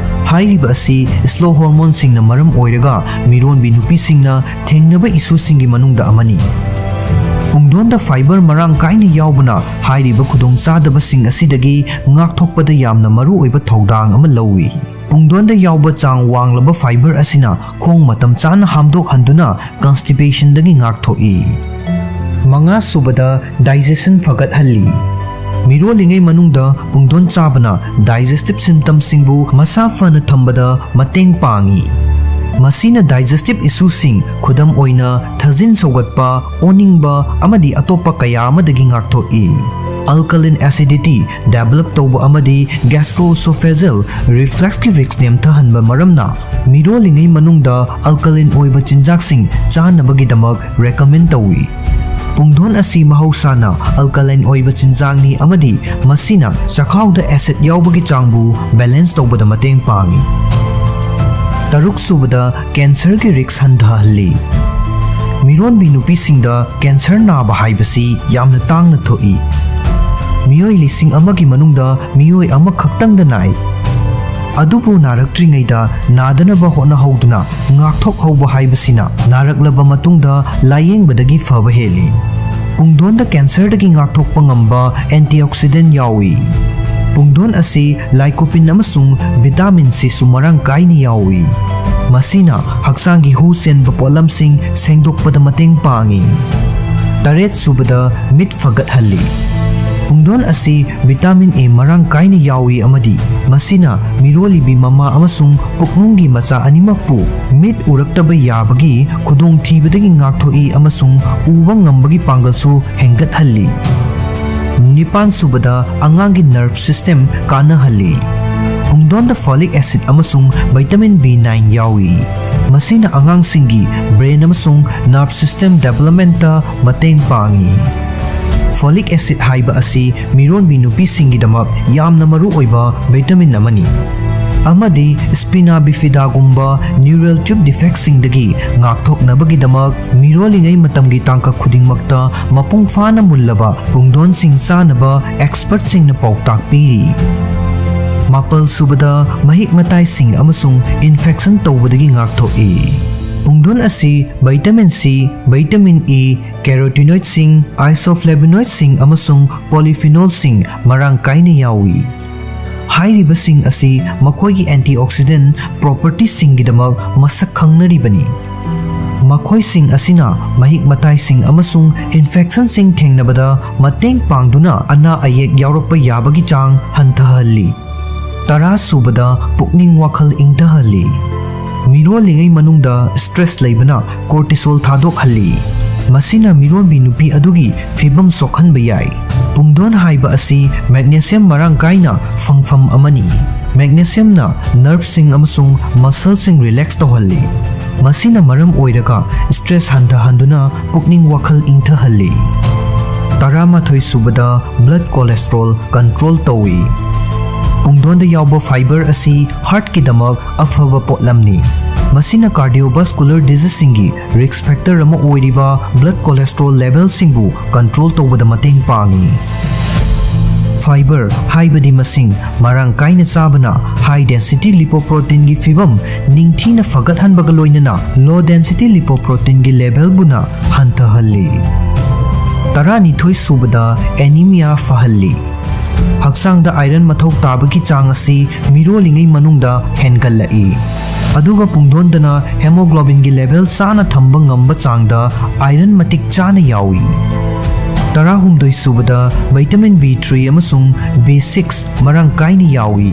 ꯍꯥꯏꯔꯤꯕ ꯑꯁꯤ slow hormoneꯁꯤꯡꯅ ꯃꯔꯝ ꯑꯣꯏꯔꯒ ꯃꯤꯔꯣꯟꯕꯤ ꯅꯨꯄꯤꯁꯤꯡꯅ ꯊꯦꯡꯅꯕ issueꯁꯤꯡꯒꯤ ꯃꯅꯨꯡꯗ ꯑꯃꯅꯤ꯫ ꯄꯨꯡꯗꯣꯟꯗ fiber ꯃꯔꯥꯡ ꯀꯥꯏꯅ ꯌꯥꯎꯕꯅ ꯍꯥꯏꯔꯤꯕ ꯈꯨꯗꯣꯡꯆꯥꯗꯕꯁꯤꯡ ꯑꯁꯤꯗꯒꯤ ꯉꯥꯛꯊꯣꯛꯄꯗ ꯌꯥꯝꯅ ꯃꯔꯨꯑꯣꯏꯕ ꯊꯧꯗꯥꯡ ꯑꯃ ꯂꯧꯏ꯫ ꯄꯨꯡꯗꯣꯟꯗ ꯌꯥꯎꯕ ꯆꯥꯡ ꯋꯥꯡꯂꯕ fiber ꯑꯁꯤꯅ ꯈꯣꯡ ꯃꯇꯝ ꯆꯥꯅ ꯍꯥꯝꯗꯣꯛꯍꯟꯗꯨꯅ constipationꯗꯒꯤ ꯉꯥꯛꯊꯣꯛꯏ꯫ ꯃꯉꯥꯁꯨꯕꯗ, digestion ꯐꯒꯠꯍꯜꯂꯤ꯫ ꯃꯤꯔꯣꯜꯂꯤꯉꯩ ꯃꯅꯨꯡꯗ ꯄꯨꯡꯗꯣꯟ ꯆꯥꯕꯅ digestive symptomꯁꯤꯡꯕꯨ ꯃꯁꯥ ꯐꯅ ꯊꯝꯕꯗ ꯃꯇꯦꯡ ꯄꯥꯡꯏ꯫ ꯃꯁꯤꯅ digestive issueꯁꯤꯡ, ꯈꯨꯗꯝ ꯑꯣꯏꯅ ꯊꯥꯖꯤꯟ ꯁꯧꯒꯠꯄ, ꯑꯣꯅꯤꯡꯕ ꯑꯃꯗꯤ ꯑꯇꯣꯞꯄ ꯀꯌꯥ ꯑꯃꯗꯒꯤ ꯉꯥꯛꯊꯣꯛꯏ꯫ Alkaline acidity develop ꯇꯧꯕ ꯑꯃꯗꯤ gastroesophageal refluxꯀꯤ risk ꯅꯦꯝꯊꯍꯟꯕ ꯃꯔꯝꯅ ꯃꯤꯔꯣꯜꯂꯤꯉꯩ ꯃꯅꯨꯡꯗ alkaline ꯑꯣꯏꯕ ꯆꯤꯟꯖꯥꯛꯁꯤꯡ ꯆꯥꯅꯕꯒꯤꯗꯃꯛ recommend ꯇꯧꯏ꯫ ꯄꯨꯡꯗꯣꯟ ꯑꯁꯤ ꯃꯍꯧꯁꯥꯅ alkaline ꯑꯣꯏꯕ ꯆꯤꯟꯖꯥꯛꯅꯤ ꯑꯃꯗꯤ ꯃꯁꯤꯅ ꯆꯈꯥꯎꯗ acid ꯌꯥꯎꯕꯒꯤ ꯆꯥꯡꯕꯨ balance ꯇꯧꯕꯗ ꯃꯇꯦꯡ ꯄꯥꯡꯏ꯫ ꯇꯔꯨꯛꯁꯨꯕꯗ, cancerꯒꯤ risk ꯍꯟꯊꯍꯜꯂꯤ꯫ ꯃꯤꯔꯣꯟꯕꯤ ꯅꯨꯄꯤꯁꯤꯡꯗ cancer ꯅꯥꯕ ꯍꯥꯏꯕꯁꯤ ꯌꯥꯝꯅ ꯇꯥꯡꯅ ꯊꯣꯛꯏ꯫ ꯃꯤꯑꯣꯏ ꯂꯤꯁꯤꯡ ꯑꯃꯒꯤ ꯃꯅꯨꯡꯗ ꯃꯤꯑꯣꯏ ꯑꯃꯈꯛꯇꯪꯗ ꯅꯥꯏ꯫ ꯑꯗꯨꯕꯨ ꯅꯥꯔꯛꯇ꯭ꯔꯤꯉꯩꯗ ꯅꯥꯗꯅꯕ ꯍꯣꯠꯅꯍꯧꯗꯨꯅ ꯉꯥꯛꯊꯣꯛꯍꯧꯕ ꯍꯥꯏꯕꯁꯤꯅ ꯅꯥꯔꯛꯂꯕ ꯃꯇꯨꯡꯗ ꯂꯥꯌꯦꯡꯕꯗꯒꯤ ꯐꯕ ꯍꯦꯜꯂꯤ꯫ ꯄꯨꯡꯗꯣꯟꯗ ꯀꯦꯟꯁꯔꯗꯒꯤ ꯉꯥꯛꯊꯣꯛꯄ ꯉꯝꯕ antioxidant ꯌꯥꯎꯏ꯫ ꯄꯨꯡꯗꯣꯟ ꯑꯁꯤ lycopene ꯑꯃꯁꯨꯡ vitamin Cꯁꯨ ꯃꯔꯥꯡ ꯀꯥꯏꯅ ꯌꯥꯎꯏ꯫ ꯃꯁꯤꯅ ꯍꯛꯆꯥꯡꯒꯤ ꯍꯨ ꯆꯦꯟꯕ ꯄꯣꯠꯂꯝꯁꯤꯡ ꯁꯦꯡꯗꯣꯛꯄꯗ ꯃꯇꯦꯡ ꯄꯥꯡꯏ꯫ ꯇꯔꯦꯠ ꯁꯨꯕꯗ, ꯃꯤꯠ ꯐꯒꯠꯍꯜꯂꯤ꯫ ꯄꯨꯡꯗꯣꯟ ꯑꯁꯤ vitamin A ꯃꯔꯥꯡ ꯀꯥꯏꯅ ꯌꯥꯎꯏ ꯑꯃꯗꯤ ꯃꯁꯤꯅ ꯃꯤꯔꯣꯜꯂꯤꯕꯤ ꯃꯃꯥ ꯑꯃꯁꯨꯡ ꯄꯨꯛꯅꯨꯡꯒꯤ ꯃꯆꯥ ꯑꯅꯤꯃꯛꯄꯨ ꯃꯤꯠ ꯎꯔꯛꯇꯕ ꯌꯥꯕꯒꯤ ꯈꯨꯗꯣꯡꯊꯤꯕꯗꯒꯤ ꯉꯥꯛꯊꯣꯛꯏ ꯑꯃꯁꯨꯡ ꯎꯕ ꯉꯝꯕꯒꯤ ꯄꯥꯡꯒꯜꯁꯨ ꯍꯦꯟꯒꯠꯍꯜꯂꯤ꯫ ꯅꯤꯄꯥꯟ ꯁꯨꯕꯗ, ꯑꯉꯥꯡꯒꯤ nerve system ꯀꯥꯟꯅꯍꯜꯂꯤ꯫ ꯄꯨꯡꯗꯣꯟꯗ folic acid ꯑꯃꯁꯨꯡ vitamin B nine ꯌꯥꯎꯏ꯫ ꯃꯁꯤꯅ ꯑꯉꯥꯡꯁꯤꯡꯒꯤ brain ꯑꯃꯁꯨꯡ nerve system developmentꯇ ꯃꯇꯦꯡ ꯄꯥꯡꯏ꯫ Folic acid ꯍꯥꯏꯕ ꯑꯁꯤ ꯃꯤꯔꯣꯟꯕꯤ ꯅꯨꯄꯤꯁꯤꯡꯒꯤꯗꯃꯛ ꯌꯥꯝꯅ ꯃꯔꯨꯑꯣꯏꯕ vitamin ꯑꯃꯅꯤ ꯑꯃꯗꯤ spina bifidaꯒꯨꯝꯕ neural tube defectꯁꯤꯡꯗꯒꯤ ꯉꯥꯛꯊꯣꯛꯅꯕꯒꯤꯗꯃꯛ ꯃꯤꯔꯣꯜꯂꯤꯉꯩ ꯃꯇꯝꯒꯤ ꯇꯥꯡꯀꯛ ꯈꯨꯗꯤꯡꯃꯛꯇ ꯃꯄꯨꯡ ꯐꯥꯅ ꯃꯨꯜꯂꯕ ꯄꯨꯡꯗꯣꯟꯁꯤꯡ ꯆꯥꯅꯕ expertꯁꯤꯡꯅ ꯄꯥꯎꯇꯥꯛ ꯄꯤꯔꯤ꯫ ꯃꯥꯄꯜ ꯁꯨꯕꯗ, ꯃꯍꯤꯛ ꯃꯇꯥꯏꯁꯤꯡ ꯑꯃꯁꯨꯡ infection ꯇꯧꯕꯗꯒꯤ ꯉꯥꯛꯊꯣꯛꯏ꯫ ꯄꯨꯡꯗꯣꯟ ꯑꯁꯤ vitamin C, vitamin E, carotenoidꯁꯤꯡ, isoflavonoidꯁꯤꯡ ꯑꯃꯁꯨꯡ polyphenolꯁꯤꯡ ꯃꯔꯥꯡ ꯀꯥꯏꯅ ꯌꯥꯎꯏ꯫ ꯍꯥꯏꯔꯤꯕꯁꯤꯡ ꯑꯁꯤ ꯃꯈꯣꯏꯒꯤ antioxidant propertyꯁꯤꯡꯒꯤꯗꯃꯛ ꯃꯁꯛ ꯈꯪꯅꯔꯤꯕꯅꯤ꯫ ꯃꯈꯣꯏꯁꯤꯡ ꯑꯁꯤꯅ ꯃꯍꯤꯛ ꯃꯇꯥꯏꯁꯤꯡ ꯑꯃꯁꯨꯡ infectionꯁꯤꯡ ꯊꯦꯡꯅꯕꯗ ꯃꯇꯦꯡ ꯄꯥꯡꯗꯨꯅ ꯑꯅꯥ ꯑꯌꯦꯛ ꯌꯥꯎꯔꯛꯄ ꯌꯥꯕꯒꯤ ꯆꯥꯡ ꯍꯟꯊꯍꯜꯂꯤ꯫ ꯇꯔꯥ ꯁꯨꯕꯗ, ꯄꯨꯛꯅꯤꯡ ꯋꯥꯈꯜ ꯏꯪꯊꯍꯜꯂꯤ꯫ ꯃꯤꯔꯣꯜꯂꯤꯉꯩ ꯃꯅꯨꯡꯗ stress ꯂꯩꯕꯅ cortisol ꯊꯥꯗꯣꯛꯍꯜꯂꯤ꯫ ꯃꯁꯤꯅ ꯃꯤꯔꯣꯟꯕꯤ ꯅꯨꯄꯤ ꯑꯗꯨꯒꯤ ꯐꯤꯕꯝ ꯁꯣꯛꯍꯟꯕ ꯌꯥꯏ꯫ ꯄꯨꯡꯗꯣꯟ ꯍꯥꯏꯕ ꯑꯁꯤ magnesium ꯃꯔꯥꯡ ꯀꯥꯏꯅ ꯐꯪꯐꯝ ꯑꯃꯅꯤ꯫ Magnesiumꯅ nerveꯁꯤꯡ ꯑꯃꯁꯨꯡ muscleꯁꯤꯡ relax ꯇꯧꯍꯜꯂꯤ꯫ ꯃꯁꯤꯅ ꯃꯔꯝ ꯑꯣꯏꯔꯒ stress ꯍꯟꯊꯍꯟꯗꯨꯅ ꯄꯨꯛꯅꯤꯡ ꯋꯥꯈꯜ ꯏꯪꯊꯍꯜꯂꯤ꯫ ꯇꯔꯥꯃꯥꯊꯣꯏ ꯁꯨꯕꯗ, blood cholesterol control ꯇꯧꯏ꯫ ꯄꯨꯡꯗꯣꯟꯗ ꯌꯥꯎꯕ fiber ꯑꯁꯤ heartꯀꯤꯗꯃꯛ ꯑꯐꯕ ꯄꯣꯠꯂꯝꯅꯤ꯫ ꯃꯁꯤꯅ cardiovascular diseaseꯁꯤꯡꯒꯤ risk factor ꯑꯃ ꯑꯣꯏꯔꯤꯕ blood cholesterol levelꯁꯤꯡꯕꯨ control ꯇꯧꯕꯗ ꯃꯇꯦꯡ ꯄꯥꯡꯏ꯫ Fiber ꯍꯥꯏꯕꯗꯤ ꯃꯁꯤꯡ ꯃꯔꯥꯡ ꯀꯥꯏꯅ ꯆꯥꯕꯅ high density lipoproteinꯒꯤ ꯐꯤꯕꯝ ꯅꯤꯡꯊꯤꯅ ꯐꯒꯠꯍꯟꯕꯒ ꯂꯣꯏꯅꯅ low density lipoproteinꯒꯤ levelꯕꯨꯅ ꯍꯟꯊꯍꯜꯂꯤ꯫ ꯇꯔꯥꯅꯤꯊꯣꯏ ꯁꯨꯕꯗ, ꯑꯦꯅꯤꯃꯤꯌꯥ ꯐꯍꯜꯂꯤ꯫ ꯍꯛꯆꯥꯡꯗ ꯑꯥꯏꯔꯟ ꯃꯊꯧ ꯇꯥꯕꯒꯤ ꯆꯥꯡ ꯑꯁꯤ ꯃꯤꯔꯣꯜꯂꯤꯉꯩ ꯃꯅꯨꯡꯗ ꯍꯦꯟꯒꯠꯂꯛꯏ꯫ ꯑꯗꯨꯒ ꯄꯨꯡꯗꯣꯟꯗꯅ ꯍꯦꯃꯣꯒ꯭ꯂꯣꯕꯤꯟꯒꯤ ꯂꯦꯚꯦꯜ ꯆꯥꯅ ꯊꯝꯕ ꯉꯝꯕ ꯆꯥꯡꯗ ꯑꯥꯏꯔꯟ ꯃꯇꯤꯛ ꯆꯥꯅ ꯌꯥꯎꯏ꯫ ꯇꯔꯥꯍꯨꯝꯗꯣꯏ ꯁꯨꯕꯗ, ꯚꯤꯇꯥꯃꯤꯟ ꯕꯤ ꯊ꯭ꯔꯤ ꯑꯃꯁꯨꯡ ꯕꯤ ꯁꯤꯛꯁ ꯃꯔꯥꯡ ꯀꯥꯏꯅ ꯌꯥꯎꯏ꯫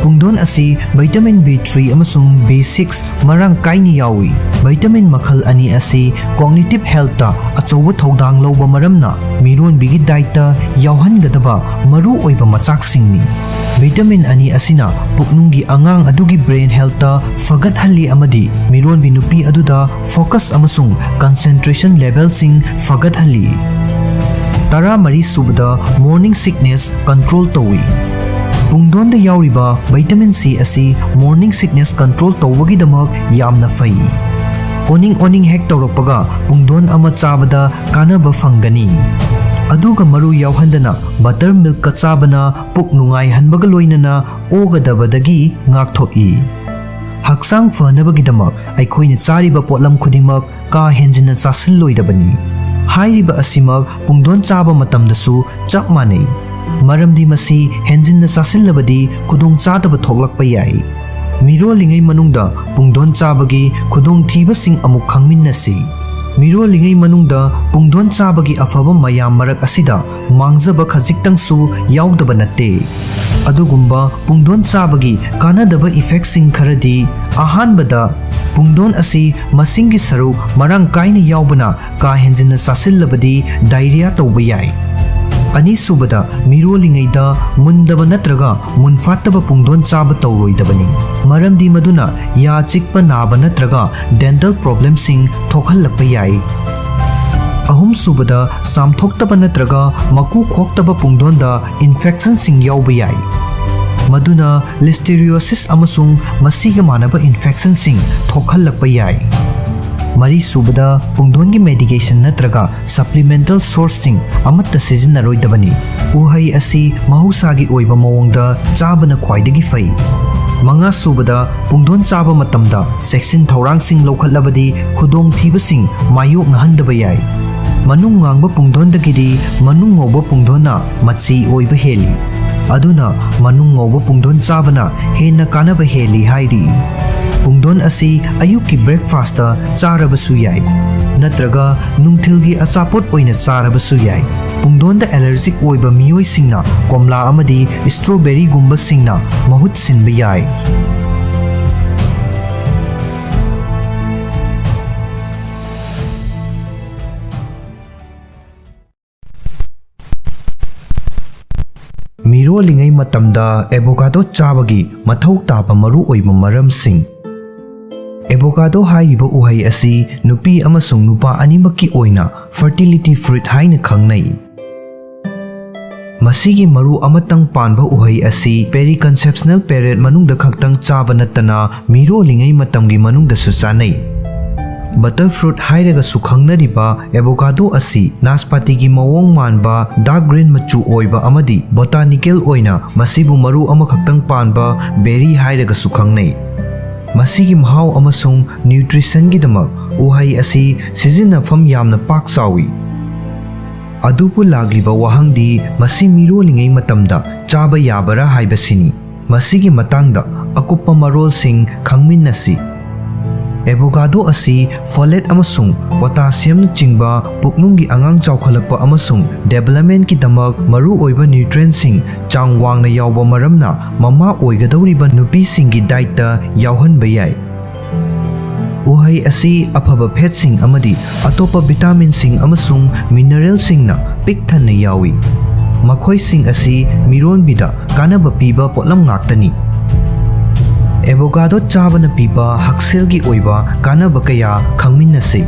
ꯄꯨꯡꯗꯣꯟ ꯑꯁꯤ ꯚꯤꯇꯥꯃꯤꯟ ꯕꯤ ꯊ꯭ꯔꯤ ꯑꯃꯁꯨꯡ ꯕꯤ ꯁꯤꯛꯁ ꯃꯔꯥꯡ ꯀꯥꯏꯅ ꯌꯥꯎꯏ꯫ ꯚꯤꯇꯥꯃꯤꯟ ꯃꯈꯜ ꯑꯅꯤ ꯑꯁꯤ cognitive healthꯇ ꯑꯆꯧꯕ ꯊꯧꯗꯥꯡ ꯂꯧꯕ ꯃꯔꯝꯅ ꯃꯤꯔꯣꯟꯕꯤꯒꯤ dietꯇ ꯌꯥꯎꯍꯟꯒꯗꯕ ꯃꯔꯨ ꯑꯣꯏꯕ ꯃꯆꯥꯛꯁꯤꯡꯅꯤ꯫ ꯚꯤꯇꯥꯃꯤꯟ ꯑꯅꯤ ꯑꯁꯤꯅ ꯄꯨꯛꯅꯨꯡꯒꯤ ꯑꯉꯥꯡ ꯑꯗꯨꯒꯤ brain healthꯇ ꯐꯒꯠꯍꯜꯂꯤ ꯑꯃꯗꯤ ꯃꯤꯔꯣꯟꯕꯤ ꯅꯨꯄꯤ ꯑꯗꯨꯗ focus ꯑꯃꯁꯨꯡ concentration levelꯁꯤꯡ ꯐꯒꯠꯍꯜꯂꯤ꯫ ꯇꯔꯥꯃꯔꯤ ꯁꯨꯕꯗ, morning sickness control ꯇꯧꯏ꯫ ꯄꯨꯡꯗꯣꯟꯗ ꯌꯥꯎꯔꯤꯕ ꯚꯤꯇꯥꯃꯤꯟ ꯁꯤ ꯑꯁꯤ morning sickness control ꯇꯧꯕꯒꯤꯗꯃꯛ ꯌꯥꯝꯅ ꯐꯩ꯫ ꯑꯣꯅꯤꯡ ꯑꯣꯅꯤꯡ ꯍꯦꯛ ꯇꯧꯔꯛꯄꯒ ꯄꯨꯡꯗꯣꯟ ꯑꯃ ꯆꯥꯕꯗ ꯀꯥꯟꯅꯕ ꯐꯪꯒꯅꯤ꯫ ꯑꯗꯨꯒ ꯃꯔꯨ ꯌꯥꯎꯍꯟꯗꯅ butter milkꯀ ꯆꯥꯕꯅ ꯄꯨꯛ ꯅꯨꯡꯉꯥꯏꯍꯟꯕꯒ ꯂꯣꯏꯅꯅ ꯑꯣꯒꯗꯕꯗꯒꯤ ꯉꯥꯛꯊꯣꯛꯏ꯫ ꯍꯛꯆꯥꯡ ꯐꯅꯕꯒꯤꯗꯃꯛ ꯑꯩꯈꯣꯏꯅ ꯆꯥꯔꯤꯕ ꯄꯣꯠꯂꯝ ꯈꯨꯗꯤꯡꯃꯛ ꯀꯥ ꯍꯦꯟꯖꯤꯟꯅ ꯆꯥꯁꯤꯜꯂꯣꯏꯗꯕꯅꯤ꯫ ꯍꯥꯏꯔꯤꯕ ꯑꯁꯤꯃꯛ ꯄꯨꯡꯗꯣꯟ ꯆꯥꯕ ꯃꯇꯝꯗꯁꯨ ꯆꯞ ꯃꯥꯟꯅꯩ, ꯃꯔꯝꯗꯤ ꯃꯁꯤ ꯍꯦꯟꯖꯤꯟꯅ ꯆꯥꯁꯤꯜꯂꯕꯗꯤ ꯈꯨꯗꯣꯡꯆꯥꯗꯕ ꯊꯣꯛꯂꯛꯄ ꯌꯥꯏ꯫ ꯃꯤꯔꯣꯜꯂꯤꯉꯩ ꯃꯅꯨꯡꯗ ꯄꯨꯡꯗꯣꯟ ꯆꯥꯕꯒꯤ ꯈꯨꯗꯣꯡꯊꯤꯕꯁꯤꯡ ꯑꯃꯨꯛ ꯈꯪꯃꯤꯟꯅꯁꯤ꯫ ꯃꯤꯔꯣꯜꯂꯤꯉꯩ ꯃꯅꯨꯡꯗ ꯄꯨꯡꯗꯣꯟ ꯆꯥꯕꯒꯤ ꯑꯐꯕ ꯃꯌꯥꯝ ꯃꯔꯛ ꯑꯁꯤꯗ ꯃꯥꯡꯖꯕ ꯈꯖꯤꯛꯇꯪꯁꯨ ꯌꯥꯎꯗꯕ ꯅꯠꯇꯦ꯫ ꯑꯗꯨꯒꯨꯝꯕ ꯄꯨꯡꯗꯣꯟ ꯆꯥꯕꯒꯤ ꯀꯥꯟꯅꯗꯕ effectꯁꯤꯡ ꯈꯔꯗꯤ, ꯑꯍꯥꯟꯕꯗ, ꯄꯨꯡꯗꯣꯟ ꯑꯁꯤ ꯃꯁꯤꯡꯒꯤ ꯁꯔꯨꯛ ꯃꯔꯥꯡ ꯀꯥꯏꯅ ꯌꯥꯎꯕꯅ ꯀꯥ ꯍꯦꯟꯖꯤꯟꯅ ꯆꯥꯁꯤꯜꯂꯕꯗꯤ diarrhea ꯇꯧꯕ ꯌꯥꯏ꯫ ꯑꯅꯤꯁꯨꯕꯗ, ꯃꯤꯔꯣꯜꯂꯤꯉꯩꯗ ꯃꯨꯟꯗꯕ ꯅꯠꯇ꯭ꯔꯒ ꯃꯨꯟꯐꯥꯠꯇꯕ ꯄꯨꯡꯗꯣꯟ ꯆꯥꯕ ꯇꯧꯔꯣꯏꯗꯕꯅꯤ, ꯃꯔꯝꯗꯤ ꯃꯗꯨꯅ ꯌꯥ ꯆꯤꯛꯄ ꯅꯥꯕ ꯅꯠꯇ꯭ꯔꯒ dental problemꯁꯤꯡ ꯊꯣꯛꯍꯜꯂꯛꯄ ꯌꯥꯏ꯫ ꯑꯍꯨꯝꯁꯨꯕꯗ, ꯆꯥꯝꯊꯣꯛꯇꯕ ꯅꯠꯇ꯭ꯔꯒ ꯃꯀꯨ ꯈꯣꯛꯇꯕ ꯄꯨꯡꯗꯣꯟꯗ infectionꯁꯤꯡ ꯌꯥꯎꯕ ꯌꯥꯏ, ꯃꯗꯨꯅ listeriosis ꯑꯃꯁꯨꯡ ꯃꯁꯤꯒ ꯃꯥꯟꯅꯕ infectionꯁꯤꯡ ꯊꯣꯛꯍꯜꯂꯛꯄ ꯌꯥꯏ꯫ ꯃꯔꯤꯁꯨꯕꯗ, ꯄꯨꯡꯗꯣꯟꯒꯤ medication ꯅꯠꯇ꯭ꯔꯒ supplemental sourceꯁꯤꯡ ꯑꯃꯠꯇ ꯁꯤꯖꯤꯟꯅꯔꯣꯏꯗꯕꯅꯤ꯫ ꯎꯍꯩ ꯑꯁꯤ ꯃꯍꯧꯁꯥꯒꯤ ꯑꯣꯏꯕ ꯃꯑꯣꯡꯗ ꯆꯥꯕꯅ ꯈ꯭ꯋꯥꯏꯗꯒꯤ ꯐꯩ꯫ ꯃꯉꯥꯁꯨꯕꯗ, ꯄꯨꯡꯗꯣꯟ ꯆꯥꯕ ꯃꯇꯝꯗ ꯆꯦꯛꯁꯤꯟ ꯊꯧꯔꯥꯡꯁꯤꯡ ꯂꯧꯈꯠꯂꯕꯗꯤ ꯈꯨꯗꯣꯡꯊꯤꯕꯁꯤꯡ ꯃꯥꯌꯣꯛꯅꯍꯟꯗꯕ ꯌꯥꯏ꯫ ꯃꯅꯨꯡ ꯉꯥꯡꯕ ꯄꯨꯡꯗꯣꯟꯗꯒꯤꯗꯤ ꯃꯅꯨꯡ ꯉꯧꯕ ꯄꯨꯡꯗꯣꯟꯅ ꯃꯆꯤ ꯑꯣꯏꯕ ꯍꯦꯜꯂꯤ꯫ ꯑꯗꯨꯅ ꯃꯅꯨꯡ ꯉꯧꯕ ꯄꯨꯡꯗꯣꯟ ꯆꯥꯕꯅ ꯍꯦꯟꯅ ꯀꯥꯟꯅꯕ ꯍꯦꯜꯂꯤ ꯍꯥꯏꯔꯤ꯫ ꯄꯨꯡꯗꯣꯟ ꯑꯁꯤ ꯑꯌꯨꯛꯀꯤ breakfast ꯆꯥꯔꯕꯁꯨ ꯌꯥꯏ, ꯅꯠꯇ꯭ꯔꯒ ꯅꯨꯡꯊꯤꯜꯒꯤ ꯑꯆꯥꯄꯣꯠ ꯑꯣꯏꯅ ꯆꯥꯔꯕꯁꯨ ꯌꯥꯏ꯫ ꯄꯨꯡꯗꯣꯟꯗ allergic ꯑꯣꯏꯕ ꯃꯤꯑꯣꯏꯁꯤꯡꯅ ꯀꯣꯝꯂꯥ ꯑꯃꯗꯤ strawberryꯒꯨꯝꯕꯁꯤꯡꯅ ꯃꯍꯨꯠ ꯁꯤꯟꯕ ꯌꯥꯏ꯫ ꯃꯤꯔꯣꯜꯂꯤꯉꯩ ꯃꯇꯝꯗ avocado ꯆꯥꯕꯒꯤ ꯃꯊꯧ ꯇꯥꯕ ꯃꯔꯨꯑꯣꯏꯕ ꯃꯔꯝꯁꯤꯡ꯫ Avocado ꯍꯥꯏꯔꯤꯕ ꯎꯍꯩ ꯑꯁꯤ ꯅꯨꯄꯤ ꯑꯃꯁꯨꯡ ꯅꯨꯄꯥ ꯑꯅꯤꯃꯛꯀꯤ ꯑꯣꯏꯅ fertility fruit ꯍꯥꯏꯅ ꯈꯪꯅꯩ꯫ ꯃꯁꯤꯒꯤ ꯃꯔꯨ ꯑꯃꯇꯪ ꯄꯥꯟꯕ ꯎꯍꯩ ꯑꯁꯤ periconceptional period ꯃꯅꯨꯡꯗ ꯈꯛꯇꯪ ꯆꯥꯕ ꯅꯠꯇꯅ ꯃꯤꯔꯣꯜꯂꯤꯉꯩ ꯃꯇꯝꯒꯤ ꯃꯅꯨꯡꯗꯁꯨ ꯆꯥꯅꯩ꯫ Butter fruit ꯍꯥꯏꯔꯒꯁꯨ ꯈꯪꯅꯔꯤꯕ avocado ꯑꯁꯤ ꯅꯥꯁꯄꯥꯇꯤꯒꯤ ꯃꯑꯣꯡ ꯃꯥꯟꯕ dark green ꯃꯆꯨ ꯑꯣꯏꯕ ꯑꯃꯗꯤ botanical ꯑꯣꯏꯅ ꯃꯁꯤꯕꯨ ꯃꯔꯨ ꯑꯃꯈꯛꯇꯪ ꯄꯥꯟꯕ berry ꯍꯥꯏꯔꯒꯁꯨ ꯈꯪꯅꯩ꯫ ꯃꯁꯤꯒꯤ ꯃꯍꯥꯎ ꯑꯃꯁꯨꯡ nutritionꯒꯤꯗꯃꯛ ꯎꯍꯩ ꯑꯁꯤ ꯁꯤꯖꯤꯟꯅꯐꯝ ꯌꯥꯝꯅ ꯄꯥꯛ ꯆꯥꯎꯏ꯫ ꯑꯗꯨꯕꯨ ꯂꯥꯛꯂꯤꯕ ꯋꯥꯍꯪꯗꯤ, ꯃꯁꯤ ꯃꯤꯔꯣꯜꯂꯤꯉꯩ ꯃꯇꯝꯗ ꯆꯥꯕ ꯌꯥꯕꯔꯥ ꯍꯥꯏꯕꯁꯤꯅꯤ꯫ ꯃꯁꯤꯒꯤ ꯃꯇꯥꯡꯗ ꯑꯀꯨꯞꯄ ꯃꯔꯣꯜꯁꯤꯡ ꯈꯪꯃꯤꯟꯅꯁꯤ꯫ Avocado ꯑꯁꯤ folate ꯑꯃꯁꯨꯡ potassiumꯅꯆꯤꯡꯕ ꯄꯨꯛꯅꯨꯡꯒꯤ ꯑꯉꯥꯡ ꯆꯥꯎꯈꯠꯂꯛꯄ ꯑꯃꯁꯨꯡ developmentꯀꯤꯗꯃꯛ ꯃꯔꯨꯑꯣꯏꯕ nutrientꯁꯤꯡ ꯆꯥꯡ ꯋꯥꯡꯅ ꯌꯥꯎꯕ ꯃꯔꯝꯅ ꯃꯃꯥ ꯑꯣꯏꯒꯗꯧꯔꯤꯕ ꯅꯨꯄꯤꯁꯤꯡꯒꯤ dietꯇ ꯌꯥꯎꯍꯟꯕ ꯌꯥꯏ꯫ ꯎꯍꯩ ꯑꯁꯤ ꯑꯐꯕ fatꯁꯤꯡ ꯑꯃꯗꯤ ꯑꯇꯣꯞꯄ vitaminꯁꯤꯡ ꯑꯃꯁꯨꯡ mineralꯁꯤꯡꯅ ꯄꯤꯛ ꯊꯟꯅ ꯌꯥꯎꯏ꯫ ꯃꯈꯣꯏꯁꯤꯡ ꯑꯁꯤ ꯃꯤꯔꯣꯟꯕꯤꯗ ꯀꯥꯟꯅꯕ ꯄꯤꯕ ꯄꯣꯠꯂꯝ ꯉꯥꯛꯇꯅꯤ꯫ Avocado ꯆꯥꯕꯅ ꯄꯤꯕ ꯍꯛꯁꯦꯜꯒꯤ ꯑꯣꯏꯕ ꯀꯥꯟꯅꯕ ꯀꯌꯥ ꯈꯪꯃꯤꯟꯅꯁꯤ꯫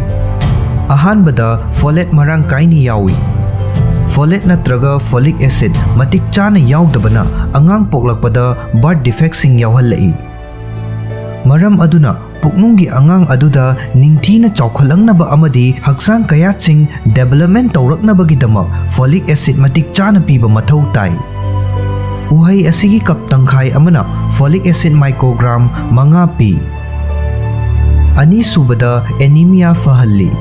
ꯑꯍꯥꯟꯕꯗ, folate ꯃꯔꯥꯡ ꯀꯥꯏꯅ ꯌꯥꯎꯏ꯫ Folate ꯅꯠꯇ꯭ꯔꯒ folic acid ꯃꯇꯤꯛ ꯆꯥꯅ ꯌꯥꯎꯗꯕꯅ ꯑꯉꯥꯡ ꯄꯣꯛꯂꯛꯄꯗ birth defectꯁꯤꯡ ꯌꯥꯎꯍꯜꯂꯛꯏ꯫ ꯃꯔꯝ ꯑꯗꯨꯅ, ꯄꯨꯛꯅꯨꯡꯒꯤ ꯑꯉꯥꯡ ꯑꯗꯨꯗ ꯅꯤꯡꯊꯤꯅ ꯆꯥꯎꯈꯠꯂꯛꯅꯕ ꯑꯃꯗꯤ ꯍꯛꯆꯥꯡ ꯀꯌꯥꯠꯁꯤꯡ development ꯇꯧꯔꯛꯅꯕꯒꯤꯗꯃꯛ folic acid ꯃꯇꯤꯛ ꯆꯥꯅ ꯄꯤꯕ ꯃꯊꯧ ꯇꯥꯏ꯫ ꯎꯍꯩ ꯑꯁꯤꯒꯤ cup ꯇꯪꯈꯥꯏ ꯑꯃꯅ folic acid microgram ꯃꯉꯥ ꯄꯤ꯫ ꯑꯅꯤꯁꯨꯕꯗ, anemia ꯐꯍꯜꯂꯤ꯫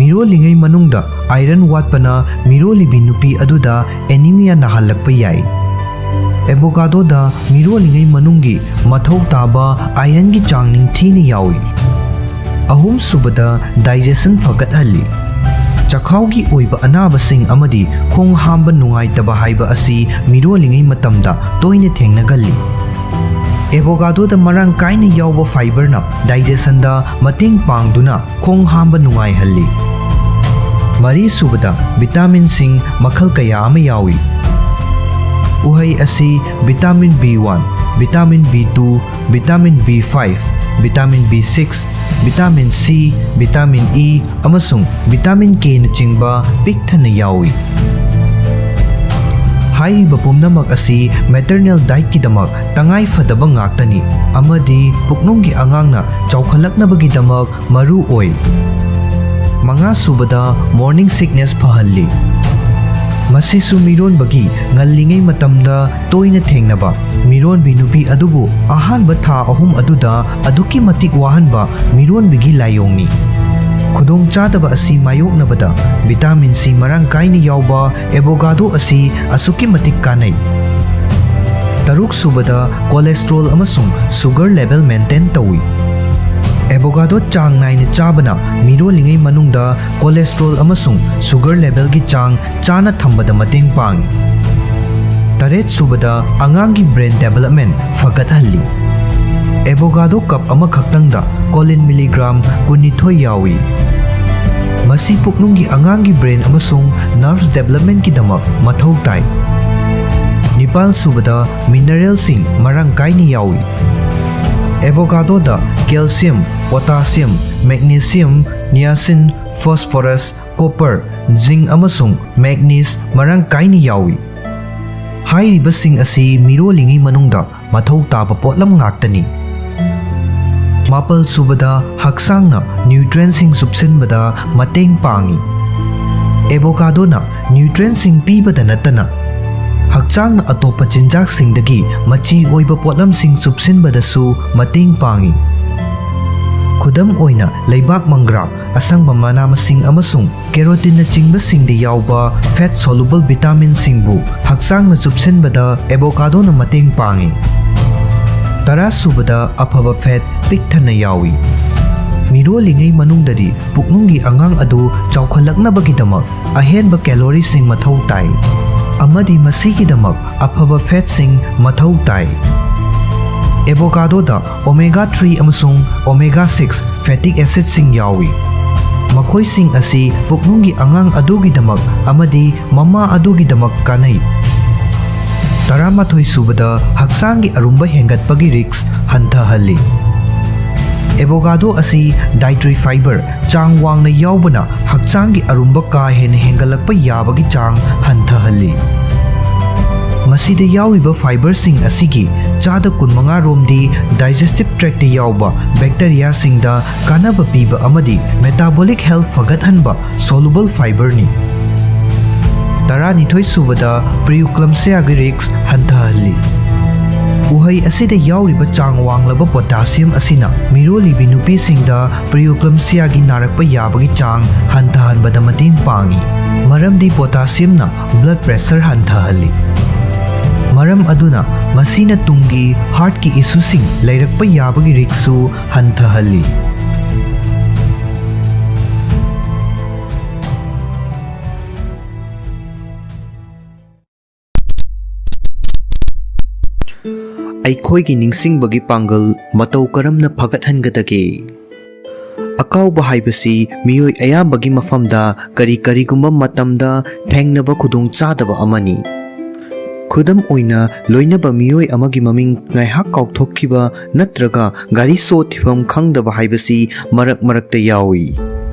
ꯃꯤꯔꯣꯜꯂꯤꯉꯩ ꯃꯅꯨꯡꯗ iron ꯋꯥꯠꯄꯅ ꯃꯤꯔꯣꯜꯂꯤꯕꯤ ꯅꯨꯄꯤ ꯑꯗꯨꯗ anemia ꯅꯥꯍꯜꯂꯛꯄ ꯌꯥꯏ꯫ Avocadoꯗ ꯃꯤꯔꯣꯜꯂꯤꯉꯩ ꯃꯅꯨꯡꯒꯤ ꯃꯊꯧ ꯇꯥꯕ ironꯒꯤ ꯆꯥꯡ ꯅꯤꯡꯊꯤꯅ ꯌꯥꯎꯏ꯫ ꯑꯍꯨꯝꯁꯨꯕꯗ, digestion ꯐꯒꯠꯍꯜꯂꯤ꯫ ꯆꯈꯥꯎꯒꯤ ꯑꯣꯏꯕ ꯑꯅꯥꯕꯁꯤꯡ ꯑꯃꯗꯤ ꯈꯣꯡ ꯍꯥꯝꯕ ꯅꯨꯡꯉꯥꯏꯇꯕ ꯍꯥꯏꯕ ꯑꯁꯤ ꯃꯤꯔꯣꯜꯂꯤꯉꯩ ꯃꯇꯝꯗ ꯇꯣꯏꯅ ꯊꯦꯡꯅꯒꯜꯂꯤ꯫ Avocadoꯗ ꯃꯔꯥꯡ ꯀꯥꯏꯅ ꯌꯥꯎꯕ fiberꯅ digestionꯗ ꯃꯇꯦꯡ ꯄꯥꯡꯗꯨꯅ ꯈꯣꯡ ꯍꯥꯝꯕ ꯅꯨꯡꯉꯥꯏꯍꯜꯂꯤ꯫ ꯃꯔꯤꯁꯨꯕꯗ, vitaminꯁꯤꯡ ꯃꯈꯜ ꯀꯌꯥ ꯑꯃ ꯌꯥꯎꯏ꯫ ꯎꯍꯩ ꯑꯁꯤ vitamin B one, vitamin B two, vitamin B five, vitamin B six, vitamin C, vitamin E ꯑꯃꯁꯨꯡ vitamin Kꯅꯆꯤꯡꯕ ꯄꯤꯛ ꯊꯟꯅ ꯌꯥꯎꯏ꯫ ꯍꯥꯏꯔꯤꯕ ꯄꯨꯝꯅꯃꯛ ꯑꯁꯤ maternal dietꯀꯤꯗꯃꯛ ꯇꯉꯥꯏ ꯐꯗꯕ ꯉꯥꯛꯇꯅꯤ ꯑꯃꯗꯤ ꯄꯨꯛꯅꯨꯡꯒꯤ ꯑꯉꯥꯡꯅ ꯆꯥꯎꯈꯠꯂꯛꯅꯕꯒꯤꯗꯃꯛ ꯃꯔꯨ ꯑꯣꯏ꯫ ꯃꯉꯥꯁꯨꯕꯗ, morning sickness ꯐꯍꯜꯂꯤ꯫ ꯃꯁꯤꯁꯨ ꯃꯤꯔꯣꯟꯕꯒꯤ ꯉꯜꯂꯤꯉꯩ ꯃꯇꯝꯗ ꯇꯣꯏꯅ ꯊꯦꯡꯅꯕ ꯃꯤꯔꯣꯟꯕꯤ ꯅꯨꯄꯤ ꯑꯗꯨꯕꯨ ꯑꯍꯥꯟꯕ ꯊꯥ ꯑꯍꯨꯝ ꯑꯗꯨꯗ ꯑꯗꯨꯛꯀꯤ ꯃꯇꯤꯛ ꯋꯥꯍꯟꯕ ꯃꯤꯔꯣꯟꯕꯤꯒꯤ ꯂꯥꯏꯑꯣꯡꯅꯤ꯫ ꯈꯨꯗꯣꯡꯆꯥꯗꯕ ꯑꯁꯤ ꯃꯥꯌꯣꯛꯅꯕꯗ vitamin C ꯃꯔꯥꯡ ꯀꯥꯏꯅ ꯌꯥꯎꯕ avocado ꯑꯁꯤ ꯑꯁꯨꯛꯀꯤ ꯃꯇꯤꯛ ꯀꯥꯟꯅꯩ꯫ ꯇꯔꯨꯛꯁꯨꯕꯗ, cholesterol ꯑꯃꯁꯨꯡ sugar level maintain ꯇꯧꯏ꯫ Avocado ꯆꯥꯡ ꯅꯥꯏꯅ ꯆꯥꯕꯅ ꯃꯤꯔꯣꯜꯂꯤꯉꯩ ꯃꯅꯨꯡꯗ cholesterol ꯑꯃꯁꯨꯡ sugar levelꯒꯤ ꯆꯥꯡ ꯆꯥꯅ ꯊꯝꯕꯗ ꯃꯇꯦꯡ ꯄꯥꯡꯏ꯫ ꯇꯔꯦꯠꯁꯨꯕꯗ, ꯑꯉꯥꯡꯒꯤ brain development ꯐꯒꯠꯍꯜꯂꯤ꯫ Avocado cup ꯑꯃꯈꯛꯇꯪꯗ choline milligram ꯀꯨꯟꯅꯤꯊꯣꯏ ꯌꯥꯎꯏ꯫ ꯃꯁꯤ ꯄꯨꯛꯅꯨꯡꯒꯤ ꯑꯉꯥꯡꯒꯤ brain ꯑꯃꯁꯨꯡ nerves developmentꯀꯤꯗꯃꯛ ꯃꯊꯧ ꯇꯥꯏ꯫ ꯅꯤꯄꯥꯜꯁꯨꯕꯗ, mineralꯁꯤꯡ ꯃꯔꯥꯡ ꯀꯥꯏꯅ ꯌꯥꯎꯏ꯫ Avocadoꯗ calcium, potassium, magnesium, niacin, phosphorus, copper, zinc ꯑꯃꯁꯨꯡ manganese ꯃꯔꯥꯡ ꯀꯥꯏꯅ ꯌꯥꯎꯏ꯫ ꯍꯥꯏꯔꯤꯕꯁꯤꯡ ꯑꯁꯤ ꯃꯤꯔꯣꯜꯂꯤꯉꯩ ꯃꯅꯨꯡꯗ ꯃꯊꯧ ꯇꯥꯕ ꯄꯣꯠꯂꯝ ꯉꯥꯛꯇꯅꯤ꯫ ꯃꯥꯄꯜꯁꯨꯕꯗ, ꯍꯛꯆꯥꯡꯅ nutrientꯁꯤꯡ ꯆꯨꯞꯁꯤꯟꯕꯗ ꯃꯇꯦꯡ ꯄꯥꯡꯏ꯫ Avocadoꯅ nutrientꯁꯤꯡ ꯄꯤꯕꯗ ꯅꯠꯇꯅ ꯍꯛꯆꯥꯡꯅ ꯑꯇꯣꯞꯄ ꯆꯤꯟꯖꯥꯛꯁꯤꯡꯗꯒꯤ ꯃꯆꯤ ꯑꯣꯏꯕ ꯄꯣꯠꯂꯝꯁꯤꯡ ꯆꯨꯞꯁꯤꯟꯕꯗꯁꯨ ꯃꯇꯦꯡ ꯄꯥꯡꯏ꯫ ꯈꯨꯗꯝ ꯑꯣꯏꯅ, ꯂꯩꯕꯥꯛ ꯃꯪꯒ꯭ꯔꯥ, ꯑꯁꯪꯕ ꯃꯅꯥ ꯃꯁꯤꯡ ꯑꯃꯁꯨꯡ ꯀꯦꯔꯣꯇꯤꯟꯅꯆꯤꯡꯕꯁꯤꯡꯗ ꯌꯥꯎꯕ fat soluble vitaminꯁꯤꯡꯕꯨ ꯍꯛꯆꯥꯡꯅ ꯆꯨꯞꯁꯤꯟꯕꯗ ꯑꯦꯕꯣꯀꯥꯗꯣꯅ ꯃꯇꯦꯡ ꯄꯥꯡꯏ꯫ ꯇꯔꯥꯁꯨꯕꯗ, ꯑꯐꯕ fat ꯄꯤꯛ ꯊꯟꯅ ꯌꯥꯎꯏ꯫ ꯃꯤꯔꯣꯜꯂꯤꯉꯩ ꯃꯅꯨꯡꯗꯗꯤ ꯄꯨꯛꯅꯨꯡꯒꯤ ꯑꯉꯥꯡ ꯑꯗꯨ ꯆꯥꯎꯈꯠꯂꯛꯅꯕꯒꯤꯗꯃꯛ ꯑꯍꯦꯟꯕ calorie ꯁꯤꯡ ꯃꯊꯧ ꯇꯥꯏ, ꯑꯃꯗꯤ ꯃꯁꯤꯒꯤꯗꯃꯛ ꯑꯐꯕ fat ꯁꯤꯡ ꯃꯊꯧ ꯇꯥꯏ꯫ ꯑꯦꯕꯣꯀꯥꯗꯣꯗ omega three ꯑꯃꯁꯨꯡ omega six fatty acid ꯁꯤꯡ ꯌꯥꯎꯏ꯫ ꯃꯈꯣꯏꯁꯤꯡ ꯑꯁꯤ ꯄꯨꯛꯅꯨꯡꯒꯤ ꯑꯉꯥꯡ ꯑꯗꯨꯒꯤꯗꯃꯛ ꯑꯃꯗꯤ ꯃꯃꯥ ꯑꯗꯨꯒꯤꯗꯃꯛ ꯀꯥꯟꯅꯩ꯫ ꯇꯔꯥꯃꯥꯊꯣꯏ ꯁꯨꯕꯗ, ꯍꯛꯆꯥꯡꯒꯤ ꯑꯔꯨꯝꯕ ꯍꯦꯟꯒꯠꯄꯒꯤ risk ꯍꯟꯊꯍꯜꯂꯤ꯫ ꯑꯦꯕꯣꯀꯥꯗꯣ ꯑꯁꯤ dietary fiber ꯆꯥꯡ ꯋꯥꯡꯅ ꯌꯥꯎꯕꯅ ꯍꯛꯆꯥꯡꯒꯤ ꯑꯔꯨꯝꯕ ꯀꯥ ꯍꯦꯟꯅ ꯍꯦꯟꯒꯠꯂꯛꯄ ꯌꯥꯕꯒꯤ ꯆꯥꯡ ꯍꯟꯊꯍꯜꯂꯤ꯫ ꯃꯁꯤꯗ ꯌꯥꯎꯔꯤꯕ fiberꯁꯤꯡ ꯑꯁꯤꯒꯤ ꯆꯥꯗ ꯀꯨꯟꯃꯉꯥ ꯔꯣꯝꯗꯤ digestive tractꯇ ꯌꯥꯎꯕ bacteriaꯁꯤꯡꯗ ꯀꯥꯟꯅꯕ ꯄꯤꯕ ꯑꯃꯗꯤ metabolic health ꯐꯒꯠꯍꯟꯕ soluble fiberꯅꯤ꯫ ꯇꯔꯥꯅꯤꯊꯣꯏ ꯁꯨꯕꯗ, preeclampsiaꯒꯤ risk ꯍꯟꯊꯍꯜꯂꯤ꯫ ꯎꯍꯩ ꯑꯁꯤꯗ ꯌꯥꯎꯔꯤꯕ ꯆꯥꯡ ꯋꯥꯡꯂꯕ potassium ꯑꯁꯤꯅ ꯃꯤꯔꯣꯜꯂꯤꯕꯤ ꯅꯨꯄꯤꯁꯤꯡꯗ preeclampsiaꯒꯤ ꯅꯥꯔꯛꯄ ꯌꯥꯕꯒꯤ ꯆꯥꯡ ꯍꯟꯊꯍꯟꯕꯗ ꯃꯇꯦꯡ ꯄꯥꯡꯏ, ꯃꯔꯝꯗꯤ potassiumꯅ blood pressure ꯍꯟꯊꯍꯜꯂꯤ꯫ ꯃꯔꯝ ꯑꯗꯨꯅ ꯃꯁꯤꯅ ꯇꯨꯡꯒꯤ heartꯀꯤ issueꯁꯤꯡ ꯂꯩꯔꯛꯄ ꯌꯥꯕꯒꯤ riskꯁꯨ ꯍꯟꯊꯍꯜꯂꯤ꯫ ꯑꯩꯈꯣꯏꯒꯤ ꯅꯤꯡꯁꯤꯡꯕꯒꯤ ꯄꯥꯡꯒꯜ ꯃꯇꯧ ꯀꯔꯝꯅ ꯐꯒꯠꯍꯟꯒꯗꯒꯦ? ꯑꯀꯥꯎꯕ ꯍꯥꯏꯕꯁꯤ ꯃꯤꯑꯣꯏ ꯑꯌꯥꯝꯕꯒꯤ ꯃꯐꯝꯗ ꯀꯔꯤ ꯀꯔꯤꯒꯨꯝꯕ ꯃꯇꯝꯗ ꯊꯦꯡꯅꯕ ꯈꯨꯗꯣꯡꯆꯥꯗꯕ ꯑꯃꯅꯤ꯫ ꯈꯨꯗꯝ ꯑꯣꯏꯅ, ꯂꯣꯏꯅꯕ ꯃꯤꯑꯣꯏ ꯑꯃꯒꯤ ꯃꯃꯤꯡ ꯉꯥꯏꯍꯥꯛ ꯀꯥꯎꯊꯣꯛꯈꯤꯕ ꯅꯠꯇ꯭ꯔꯒ ꯒꯥꯔꯤ ꯁꯣ ꯊꯤꯐꯝ ꯈꯪꯗꯕ ꯍꯥꯏꯕꯁꯤ ꯃꯔꯛ ꯃꯔꯛꯇ ꯌꯥꯎꯏ꯫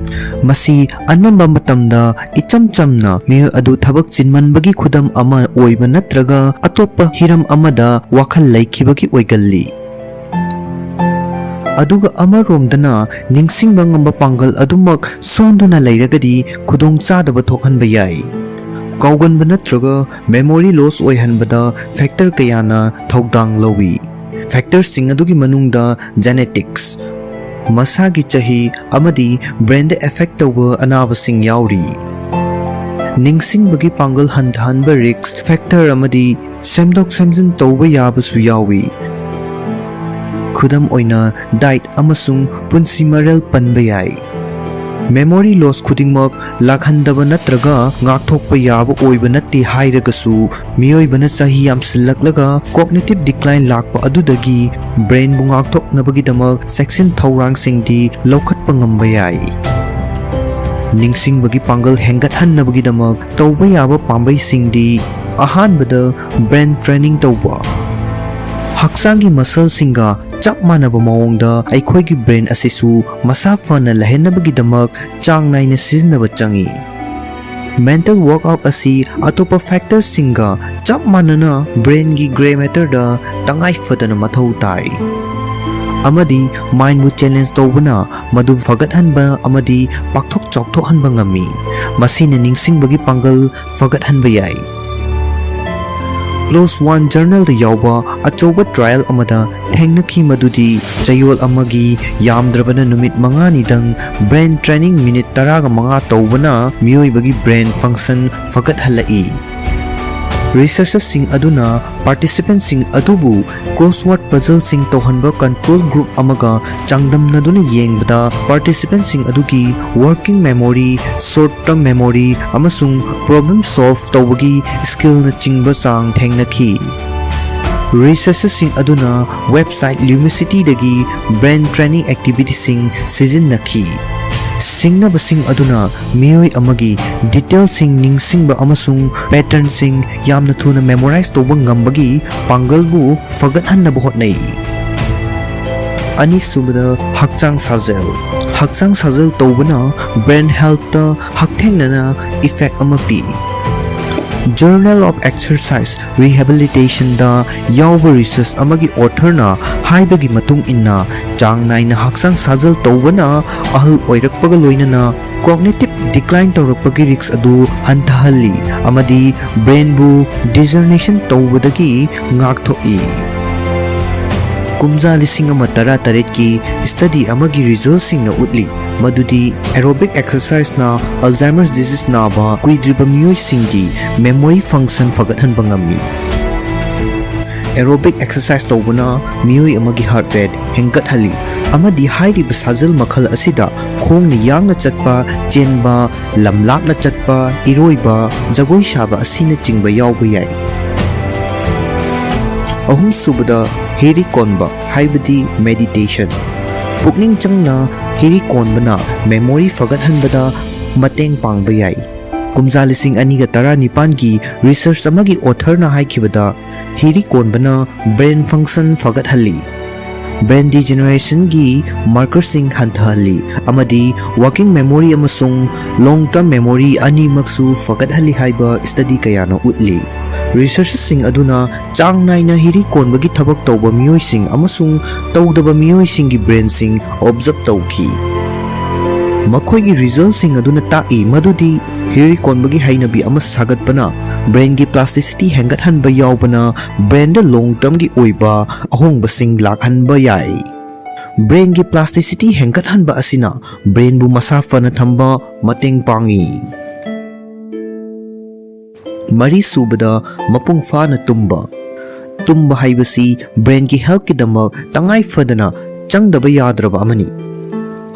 ꯃꯁꯤ ꯑꯅꯝꯕ ꯃꯇꯝꯗ ꯏꯆꯝ ꯆꯝꯅ ꯃꯤꯑꯣꯏ ꯑꯗꯨ ꯊꯕꯛ ꯆꯤꯟꯃꯟꯕꯒꯤ ꯈꯨꯗꯝ ꯑꯃ ꯑꯣꯏꯕ ꯅꯠꯇ꯭ꯔꯒ ꯑꯇꯣꯞꯄ ꯍꯤꯔꯝ ꯑꯃꯗ ꯋꯥꯈꯜ ꯂꯩꯈꯤꯕꯒꯤ ꯑꯣꯏꯒꯜꯂꯤ꯫ ꯑꯗꯨꯒ ꯑꯃꯔꯣꯝꯗꯅ, ꯅꯤꯡꯁꯤꯡꯕ ꯉꯝꯕ ꯄꯥꯡꯒꯜ ꯑꯗꯨꯃꯛ ꯁꯣꯟꯗꯨꯅ ꯂꯩꯔꯒꯗꯤ ꯈꯨꯗꯣꯡꯆꯥꯗꯕ ꯊꯣꯛꯍꯟꯕ ꯌꯥꯏ꯫ ꯀꯥꯎꯒꯟꯕ ꯅꯠꯇ꯭ꯔꯒ memory loss ꯑꯣꯏꯍꯟꯕꯗ factor ꯀꯌꯥꯅ ꯊꯧꯗꯥꯡ ꯂꯧꯏ꯫ Factorꯁꯤꯡ ꯑꯗꯨꯒꯤ ꯃꯅꯨꯡꯗ genetics, ꯃꯁꯥꯒꯤ ꯆꯍꯤ ꯑꯃꯗꯤ brainꯗ effect ꯇꯧꯕ ꯑꯅꯥꯕꯁꯤꯡ ꯌꯥꯎꯔꯤ꯫ ꯅꯤꯡꯁꯤꯡꯕꯒꯤ ꯄꯥꯡꯒꯜ ꯍꯟꯊꯍꯟꯕ risk factor ꯑꯃꯗꯤ ꯁꯦꯝꯗꯣꯛ ꯁꯦꯝꯖꯤꯟ ꯇꯧꯕ ꯌꯥꯕꯁꯨ ꯌꯥꯎꯏ꯫ ꯈꯨꯗꯝ ꯑꯣꯏꯅ, diet ꯑꯃꯁꯨꯡ ꯄꯨꯟꯁꯤ ꯃꯔꯦꯜ ꯄꯟꯕ ꯌꯥꯏ꯫ Memory loss ꯈꯨꯗꯤꯡꯃꯛ ꯂꯥꯛꯍꯟꯗꯕ ꯅꯠꯇ꯭ꯔꯒ ꯉꯥꯛꯊꯣꯛꯄ ꯌꯥꯕ ꯑꯣꯏꯕ ꯅꯠꯇꯦ ꯍꯥꯏꯔꯒꯁꯨ, ꯃꯤꯑꯣꯏꯕꯅ ꯆꯍꯤ ꯌꯥꯝꯁꯤꯜꯂꯛꯂꯒ cognitive decline ꯂꯥꯛꯄ ꯑꯗꯨꯗꯒꯤ brainꯕꯨ ꯉꯥꯛꯊꯣꯛꯅꯕꯒꯤꯗꯃꯛ ꯆꯦꯛꯁꯤꯟ ꯊꯧꯔꯥꯡꯁꯤꯡꯗꯤ ꯂꯧꯈꯠꯄ ꯉꯝꯕ ꯌꯥꯏ꯫ ꯅꯤꯡꯁꯤꯡꯕꯒꯤ ꯄꯥꯡꯒꯜ ꯍꯦꯟꯒꯠꯍꯟꯅꯕꯒꯤꯗꯃꯛ ꯇꯧꯕ ꯌꯥꯕ ꯄꯥꯝꯕꯩꯁꯤꯡꯗꯤ: ꯑꯍꯥꯟꯕꯗ, brain training ꯇꯧꯕ꯫ ꯍꯛꯆꯥꯡꯒꯤ muscleꯁꯤꯡꯒ ꯆꯞ ꯃꯥꯟꯅꯕ ꯃꯑꯣꯡꯗ ꯑꯩꯈꯣꯏꯒꯤ brain ꯑꯁꯤꯁꯨ ꯃꯁꯥ ꯐꯅ ꯂꯩꯍꯟꯅꯕꯒꯤꯗꯃꯛ ꯆꯥꯡ ꯅꯥꯏꯅ ꯁꯤꯖꯤꯟꯅꯕ ꯆꯪꯏ꯫ Mental workout ꯑꯁꯤ ꯑꯇꯣꯞꯄ factorꯁꯤꯡꯒ ꯆꯞ ꯃꯥꯟꯅꯅ brainꯒꯤ grey matterꯗ ꯇꯉꯥꯏ ꯐꯗꯅ ꯃꯊꯧ ꯇꯥꯏ, ꯑꯃꯗꯤ mindꯕꯨ challenge ꯇꯧꯕꯅ ꯃꯗꯨ ꯐꯒꯠꯍꯟꯕ ꯑꯃꯗꯤ ꯄꯥꯛꯊꯣꯛ ꯆꯥꯎꯊꯣꯛꯍꯟꯕ ꯉꯝꯃꯤ꯫ ꯃꯁꯤꯅ ꯅꯤꯡꯁꯤꯡꯕꯒꯤ ꯄꯥꯡꯒꯜ ꯐꯒꯠꯍꯟꯕ ꯌꯥꯏ꯫ Close One Journalꯗ ꯌꯥꯎꯕ ꯑꯆꯧꯕ trial ꯑꯃꯗ ꯊꯦꯡꯅꯈꯤ, ꯃꯗꯨꯗꯤ ꯆꯌꯣꯜ ꯑꯃꯒꯤ ꯌꯥꯝꯗ꯭ꯔꯕꯗ ꯅꯨꯃꯤꯠ ꯃꯉꯥꯅꯤꯗꯪ brain training minute ꯇꯔꯥꯒ ꯃꯉꯥ ꯇꯧꯕꯅ ꯃꯤꯑꯣꯏꯕꯒꯤ brain function ꯐꯒꯠꯍꯜꯂꯛꯏ꯫ Researcherꯁꯤꯡ ꯑꯗꯨꯅ participantꯁꯤꯡ ꯑꯗꯨꯕꯨ crossword puzzleꯁꯤꯡ ꯇꯧꯍꯟꯕ control group ꯑꯃꯒ ꯆꯥꯡꯗꯝꯅꯗꯨꯅ ꯌꯦꯡꯕꯗ, participantꯁꯤꯡ ꯑꯗꯨꯒꯤ working memory, short term memory, ꯑꯃꯁꯨꯡ problem solve ꯇꯧꯕꯒꯤ skillꯅꯆꯤꯡꯕ ꯆꯥꯡ ꯊꯦꯡꯅꯈꯤ꯫ Researcherꯁꯤꯡ ꯑꯗꯨꯅ website Lumicityꯗꯒꯤ brain training activityꯁꯤꯡ ꯁꯤꯖꯤꯟꯅꯈꯤ꯫ ꯁꯤꯡꯅꯕꯁꯤꯡ ꯑꯗꯨꯅ ꯃꯤꯑꯣꯏ ꯑꯃꯒꯤ detailꯁꯤꯡ ꯅꯤꯡꯁꯤꯡꯕ ꯑꯃꯁꯨꯡ patternꯁꯤꯡ ꯌꯥꯝꯅ ꯊꯨꯅ memorize ꯇꯧꯕ ꯉꯝꯕꯒꯤ ꯄꯥꯡꯒꯜꯕꯨ ꯐꯒꯠꯍꯟꯅꯕ ꯍꯣꯠꯅꯩ꯫ ꯑꯅꯤꯁꯨꯕꯗ, ꯍꯛꯆꯥꯡ ꯁꯥꯖꯦꯜ꯫ ꯍꯛꯆꯥꯡ ꯁꯥꯖꯦꯜ ꯇꯧꯕꯅ brain healthꯇ ꯍꯛꯊꯦꯡꯅꯅ effect ꯑꯃ ꯄꯤ꯫ Journal of Exercise Rehabilitationꯗ ꯌꯥꯎꯕ research ꯑꯃꯒꯤ authorꯅ ꯍꯥꯏꯕꯒꯤ ꯃꯇꯨꯡ ꯏꯟꯅ, ꯆꯥꯡ ꯅꯥꯏꯅ ꯍꯛꯆꯥꯡ ꯁꯥꯖꯦꯜ ꯇꯧꯕꯅ ꯑꯍꯜ ꯑꯣꯏꯔꯛꯄꯒ ꯂꯣꯏꯅꯅ cognitive decline ꯇꯧꯔꯛꯄꯒꯤ risk ꯑꯗꯨ ꯍꯟꯊꯍꯜꯂꯤ ꯑꯃꯗꯤ brainꯕꯨ degeneration ꯇꯧꯕꯗꯒꯤ ꯉꯥꯛꯊꯣꯛꯏ꯫ ꯀꯨꯝꯖꯥ ꯂꯤꯁꯤꯡ ꯑꯃ ꯇꯔꯥꯇꯔꯦꯠꯀꯤ study ꯑꯃꯒꯤ resultꯁꯤꯡꯅ ꯎꯠꯂꯤ ꯃꯗꯨꯗꯤ aerobic exerciseꯅ Alzheimer's disease ꯅꯥꯕ ꯀꯨꯏꯗ꯭ꯔꯤꯕ ꯃꯤꯑꯣꯏꯁꯤꯡꯒꯤ memory function ꯐꯒꯠꯍꯟꯕ ꯉꯝꯃꯤ꯫ Aerobic exercise ꯇꯧꯕꯅ ꯃꯤꯑꯣꯏ ꯑꯃꯒꯤ heart rate ꯍꯦꯟꯒꯠꯍꯜꯂꯤ ꯑꯃꯗꯤ ꯍꯥꯏꯔꯤꯕ ꯁꯥꯖꯦꯜ ꯃꯈꯜ ꯑꯁꯤꯗ ꯈꯣꯡꯅ ꯌꯥꯡꯅ ꯆꯠꯄ, ꯆꯦꯟꯕ, ꯂꯝꯂꯥꯞꯅ ꯆꯠꯄ, ꯏꯔꯣꯏꯕ, ꯖꯒꯣꯏ ꯁꯥꯕ ꯑꯁꯤꯅꯆꯤꯡꯕ ꯌꯥꯎꯕ ꯌꯥꯏ꯫ ꯑꯍꯨꯝꯁꯨꯕꯗ, ꯍꯤꯔꯤ ꯀꯣꯟꯕ ꯍꯥꯏꯕꯗꯤ meditation꯫ ꯄꯨꯛꯅꯤꯡ ꯆꯪꯅ ꯍꯤꯔꯤ ꯀꯣꯟꯕꯅ memory ꯐꯒꯠꯍꯟꯕꯗ ꯃꯇꯦꯡ ꯄꯥꯡꯕ ꯌꯥꯏ꯫ ꯀꯨꯝꯖꯥ ꯂꯤꯁꯤꯡ ꯑꯅꯤꯒ ꯇꯔꯥꯅꯤꯄꯥꯟꯒꯤ research ꯑꯃꯒꯤ authorꯅ ꯍꯥꯏꯈꯤꯕꯗ, ꯍꯤꯔꯤ ꯀꯣꯟꯕꯅ brain function ꯐꯒꯠꯍꯜꯂꯤ, brain degenerationꯒꯤ markerꯁꯤꯡ ꯍꯟꯊꯍꯜꯂꯤ ꯑꯃꯗꯤ working memory ꯑꯃꯁꯨꯡ long term memory ꯑꯅꯤꯃꯛꯁꯨ ꯐꯒꯠꯍꯜꯂꯤ ꯍꯥꯏꯕ study ꯀꯌꯥꯅ ꯎꯠꯂꯤ꯫ Researchꯁꯤꯡ ꯑꯗꯨꯅ ꯆꯥꯡ ꯅꯥꯏꯅ ꯍꯤꯔꯤ ꯀꯣꯟꯕꯒꯤ ꯊꯕꯛ ꯇꯧꯕ ꯃꯤꯑꯣꯏꯁꯤꯡ ꯑꯃꯁꯨꯡ ꯇꯧꯗꯕ ꯃꯤꯑꯣꯏꯁꯤꯡꯒꯤ brainꯁꯤꯡ observe ꯇꯧꯈꯤ꯫ ꯃꯈꯣꯏꯒꯤ resultꯁꯤꯡ ꯑꯗꯨꯅ ꯇꯥꯛꯏ ꯃꯗꯨꯗꯤ ꯍꯤꯔꯤ ꯀꯣꯟꯕꯒꯤ ꯍꯩꯅꯕꯤ ꯑꯃ ꯁꯥꯒꯠꯄꯅ brainꯒꯤ plasticity ꯍꯦꯟꯒꯠꯍꯟꯕ ꯌꯥꯎꯕꯅ brainꯗ long termꯒꯤ ꯑꯣꯏꯕ ꯑꯍꯣꯡꯕꯁꯤꯡ ꯂꯥꯛꯍꯟꯕ ꯌꯥꯏ꯫ Brainꯒꯤ plasticity ꯍꯦꯟꯒꯠꯍꯟꯕ ꯑꯁꯤꯅ brainꯕꯨ ꯃꯁꯥ ꯐꯅ ꯊꯝꯕ ꯃꯇꯦꯡ ꯄꯥꯡꯏ꯫ ꯃꯔꯤꯁꯨꯕꯗ, ꯃꯄꯨꯡ ꯐꯥꯅ ꯇꯨꯝꯕ꯫ ꯇꯨꯝꯕ ꯍꯥꯏꯕꯁꯤ brainꯒꯤ healthꯀꯤꯗꯃꯛ ꯇꯉꯥꯏ ꯐꯗꯅ ꯆꯪꯗꯕ ꯌꯥꯗ꯭ꯔꯕ ꯑꯃꯅꯤ꯫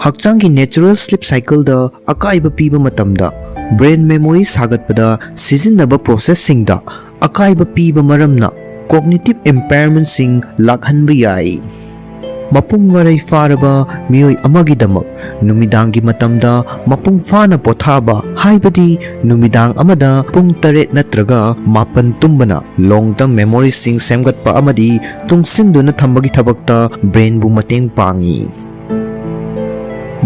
ꯍꯛꯆꯥꯡꯒꯤ natural sleep cycleꯗ ꯑꯀꯥꯏꯕ ꯄꯤꯕ ꯃꯇꯝꯗ brain memory ꯁꯥꯒꯠꯄꯗ ꯁꯤꯖꯤꯟꯅꯕ processꯁꯤꯡꯗ ꯑꯀꯥꯏꯕ ꯄꯤꯕ ꯃꯔꯝꯅ cognitive impairmentꯁꯤꯡ ꯂꯥꯛꯍꯟꯕ ꯌꯥꯏ꯫ ꯃꯄꯨꯡ ꯃꯔꯩ ꯐꯥꯔꯕ ꯃꯤꯑꯣꯏ ꯑꯃꯒꯤꯗꯃꯛ ꯅꯨꯃꯤꯗꯥꯡꯒꯤ ꯃꯇꯝꯗ ꯃꯄꯨꯡ ꯐꯥꯅ ꯄꯣꯊꯥꯕ, ꯍꯥꯏꯕꯗꯤ ꯅꯨꯃꯤꯗꯥꯡ ꯑꯃꯗ ꯄꯨꯡ ꯇꯔꯦꯠ ꯅꯠꯇ꯭ꯔꯒ ꯃꯥꯄꯟ ꯇꯨꯝꯕꯅ long term memoryꯁꯤꯡ ꯁꯦꯝꯒꯠꯄ ꯑꯃꯗꯤ ꯇꯨꯡꯁꯤꯟꯗꯨꯅ ꯊꯝꯕꯒꯤ ꯊꯕꯛꯇ brainꯕꯨ ꯃꯇꯦꯡ ꯄꯥꯡꯏ꯫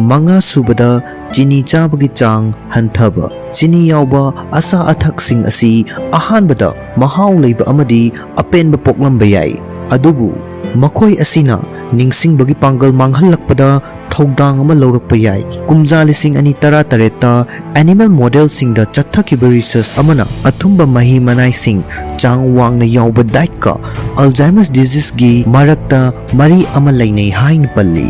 ꯃꯉꯥꯁꯨꯕꯗ, ꯆꯤꯅꯤ ꯆꯥꯕꯒꯤ ꯆꯥꯡ ꯍꯟꯊꯕ꯫ ꯆꯤꯅꯤ ꯌꯥꯎꯕ ꯑꯆꯥ ꯑꯊꯛꯁꯤꯡ ꯑꯁꯤ ꯑꯍꯥꯟꯕꯗ ꯃꯍꯥꯎ ꯂꯩꯕ ꯑꯃꯗꯤ ꯑꯄꯦꯟꯕ ꯄꯣꯛꯂꯝꯕ ꯌꯥꯏ, ꯑꯗꯨꯕꯨ ꯃꯈꯣꯏ ꯑꯁꯤꯅ ꯅꯤꯡꯁꯤꯡꯕꯒꯤ ꯄꯥꯡꯒꯜ ꯃꯥꯡꯍꯜꯂꯛꯄꯗ ꯊꯧꯗꯥꯡ ꯑꯃ ꯂꯧꯔꯛꯄ ꯌꯥꯏ꯫ ꯀꯨꯝꯖꯥ ꯂꯤꯁꯤꯡ ꯑꯅꯤ ꯇꯔꯥꯇꯔꯦꯠꯇ animal modelꯁꯤꯡꯗ ꯆꯠꯊꯈꯤꯕ research ꯑꯃꯅ ꯑꯊꯨꯝꯕ ꯃꯍꯤ ꯃꯅꯥꯏꯁꯤꯡ ꯆꯥꯡ ꯋꯥꯡꯅ ꯌꯥꯎꯕ dietꯀ Alzheimer's diseaseꯒꯤ ꯃꯔꯛꯇ ꯃꯔꯤ ꯑꯃ ꯂꯩꯅꯩ ꯍꯥꯏꯅ ꯄꯜꯂꯤ꯫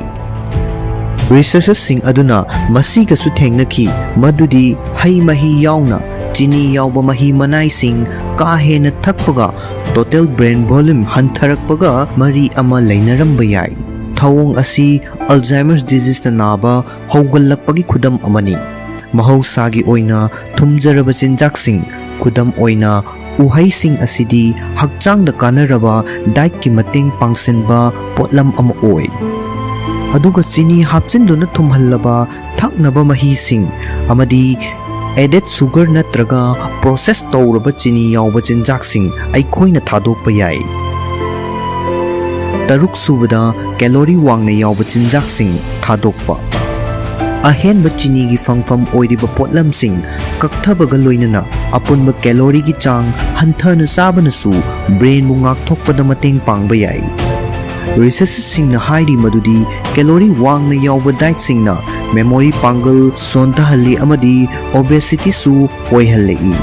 Researchersꯁꯤꯡ ꯑꯗꯨꯅ ꯃꯁꯤꯒꯁꯨ ꯊꯦꯡꯅꯈꯤ, ꯃꯗꯨꯗꯤ ꯍꯩ ꯃꯍꯤ ꯌꯥꯎꯅ ꯆꯤꯅꯤ ꯌꯥꯎꯕ ꯃꯍꯤ ꯃꯅꯥꯏꯁꯤꯡ ꯀꯥ ꯍꯦꯟꯅ ꯊꯛꯄꯒ total brain volume ꯍꯟꯊꯔꯛꯄꯒ ꯃꯔꯤ ꯑꯃ ꯂꯩꯅꯔꯝꯕ ꯌꯥꯏ꯫ ꯊꯧꯑꯣꯡ ꯑꯁꯤ Alzheimer's diseaseꯅ ꯅꯥꯕ ꯍꯧꯒꯠꯂꯛꯄꯒꯤ ꯈꯨꯗꯝ ꯑꯃꯅꯤ꯫ ꯃꯍꯧꯁꯥꯒꯤ ꯑꯣꯏꯅ ꯊꯨꯝꯖꯔꯕ ꯆꯤꯟꯖꯥꯛꯁꯤꯡ, ꯈꯨꯗꯝ ꯑꯣꯏꯅ ꯎꯍꯩꯁꯤꯡ ꯑꯁꯤꯗꯤ ꯍꯛꯆꯥꯡꯗ ꯀꯥꯟꯅꯔꯕ dietꯀꯤ ꯃꯇꯦꯡ ꯄꯥꯡꯁꯤꯟꯕ ꯄꯣꯠꯂꯝ ꯑꯃ ꯑꯣꯏ꯫ ꯑꯗꯨꯒ ꯆꯤꯅꯤ ꯍꯥꯞꯆꯤꯟꯗꯨꯅ ꯊꯨꯝꯍꯜꯂꯕ ꯊꯛꯅꯕ ꯃꯍꯤꯁꯤꯡ ꯑꯃꯗꯤ added sugar ꯅꯠꯇ꯭ꯔꯒ process ꯇꯧꯔꯕ ꯆꯤꯅꯤ ꯌꯥꯎꯕ ꯆꯤꯟꯖꯥꯛꯁꯤꯡ ꯑꯩꯈꯣꯏꯅ ꯊꯥꯗꯣꯛꯄ ꯌꯥꯏ꯫ ꯇꯔꯨꯛ ꯁꯨꯕꯗ, calorie ꯋꯥꯡꯅ ꯌꯥꯎꯕ ꯆꯤꯟꯖꯥꯛꯁꯤꯡ ꯊꯥꯗꯣꯛꯄ꯫ ꯑꯍꯦꯟꯕ ꯆꯤꯅꯤꯒꯤ ꯐꯪꯐꯝ ꯑꯣꯏꯔꯤꯕ ꯄꯣꯠꯂꯝꯁꯤꯡ ꯀꯛꯊꯕꯒ ꯂꯣꯏꯅꯅ ꯑꯄꯨꯟꯕ calorie ꯒꯤ ꯆꯥꯡ ꯍꯟꯊꯅ ꯆꯥꯕꯅꯁꯨ brain ꯕꯨ ꯉꯥꯛꯊꯣꯛꯄꯗ ꯃꯇꯦꯡ ꯄꯥꯡꯕ ꯌꯥꯏ꯫ Researchersꯁꯤꯡꯅ ꯍꯥꯏꯔꯤ ꯃꯗꯨꯗꯤ calorie ꯋꯥꯡꯅ ꯌꯥꯎꯕ dietꯁꯤꯡꯅ memory ꯄꯥꯡꯒꯜ ꯁꯣꯟꯊꯍꯜꯂꯤ ꯑꯃꯗꯤ obesity ꯁꯨ ꯑꯣꯏꯍꯜꯂꯛꯏ꯫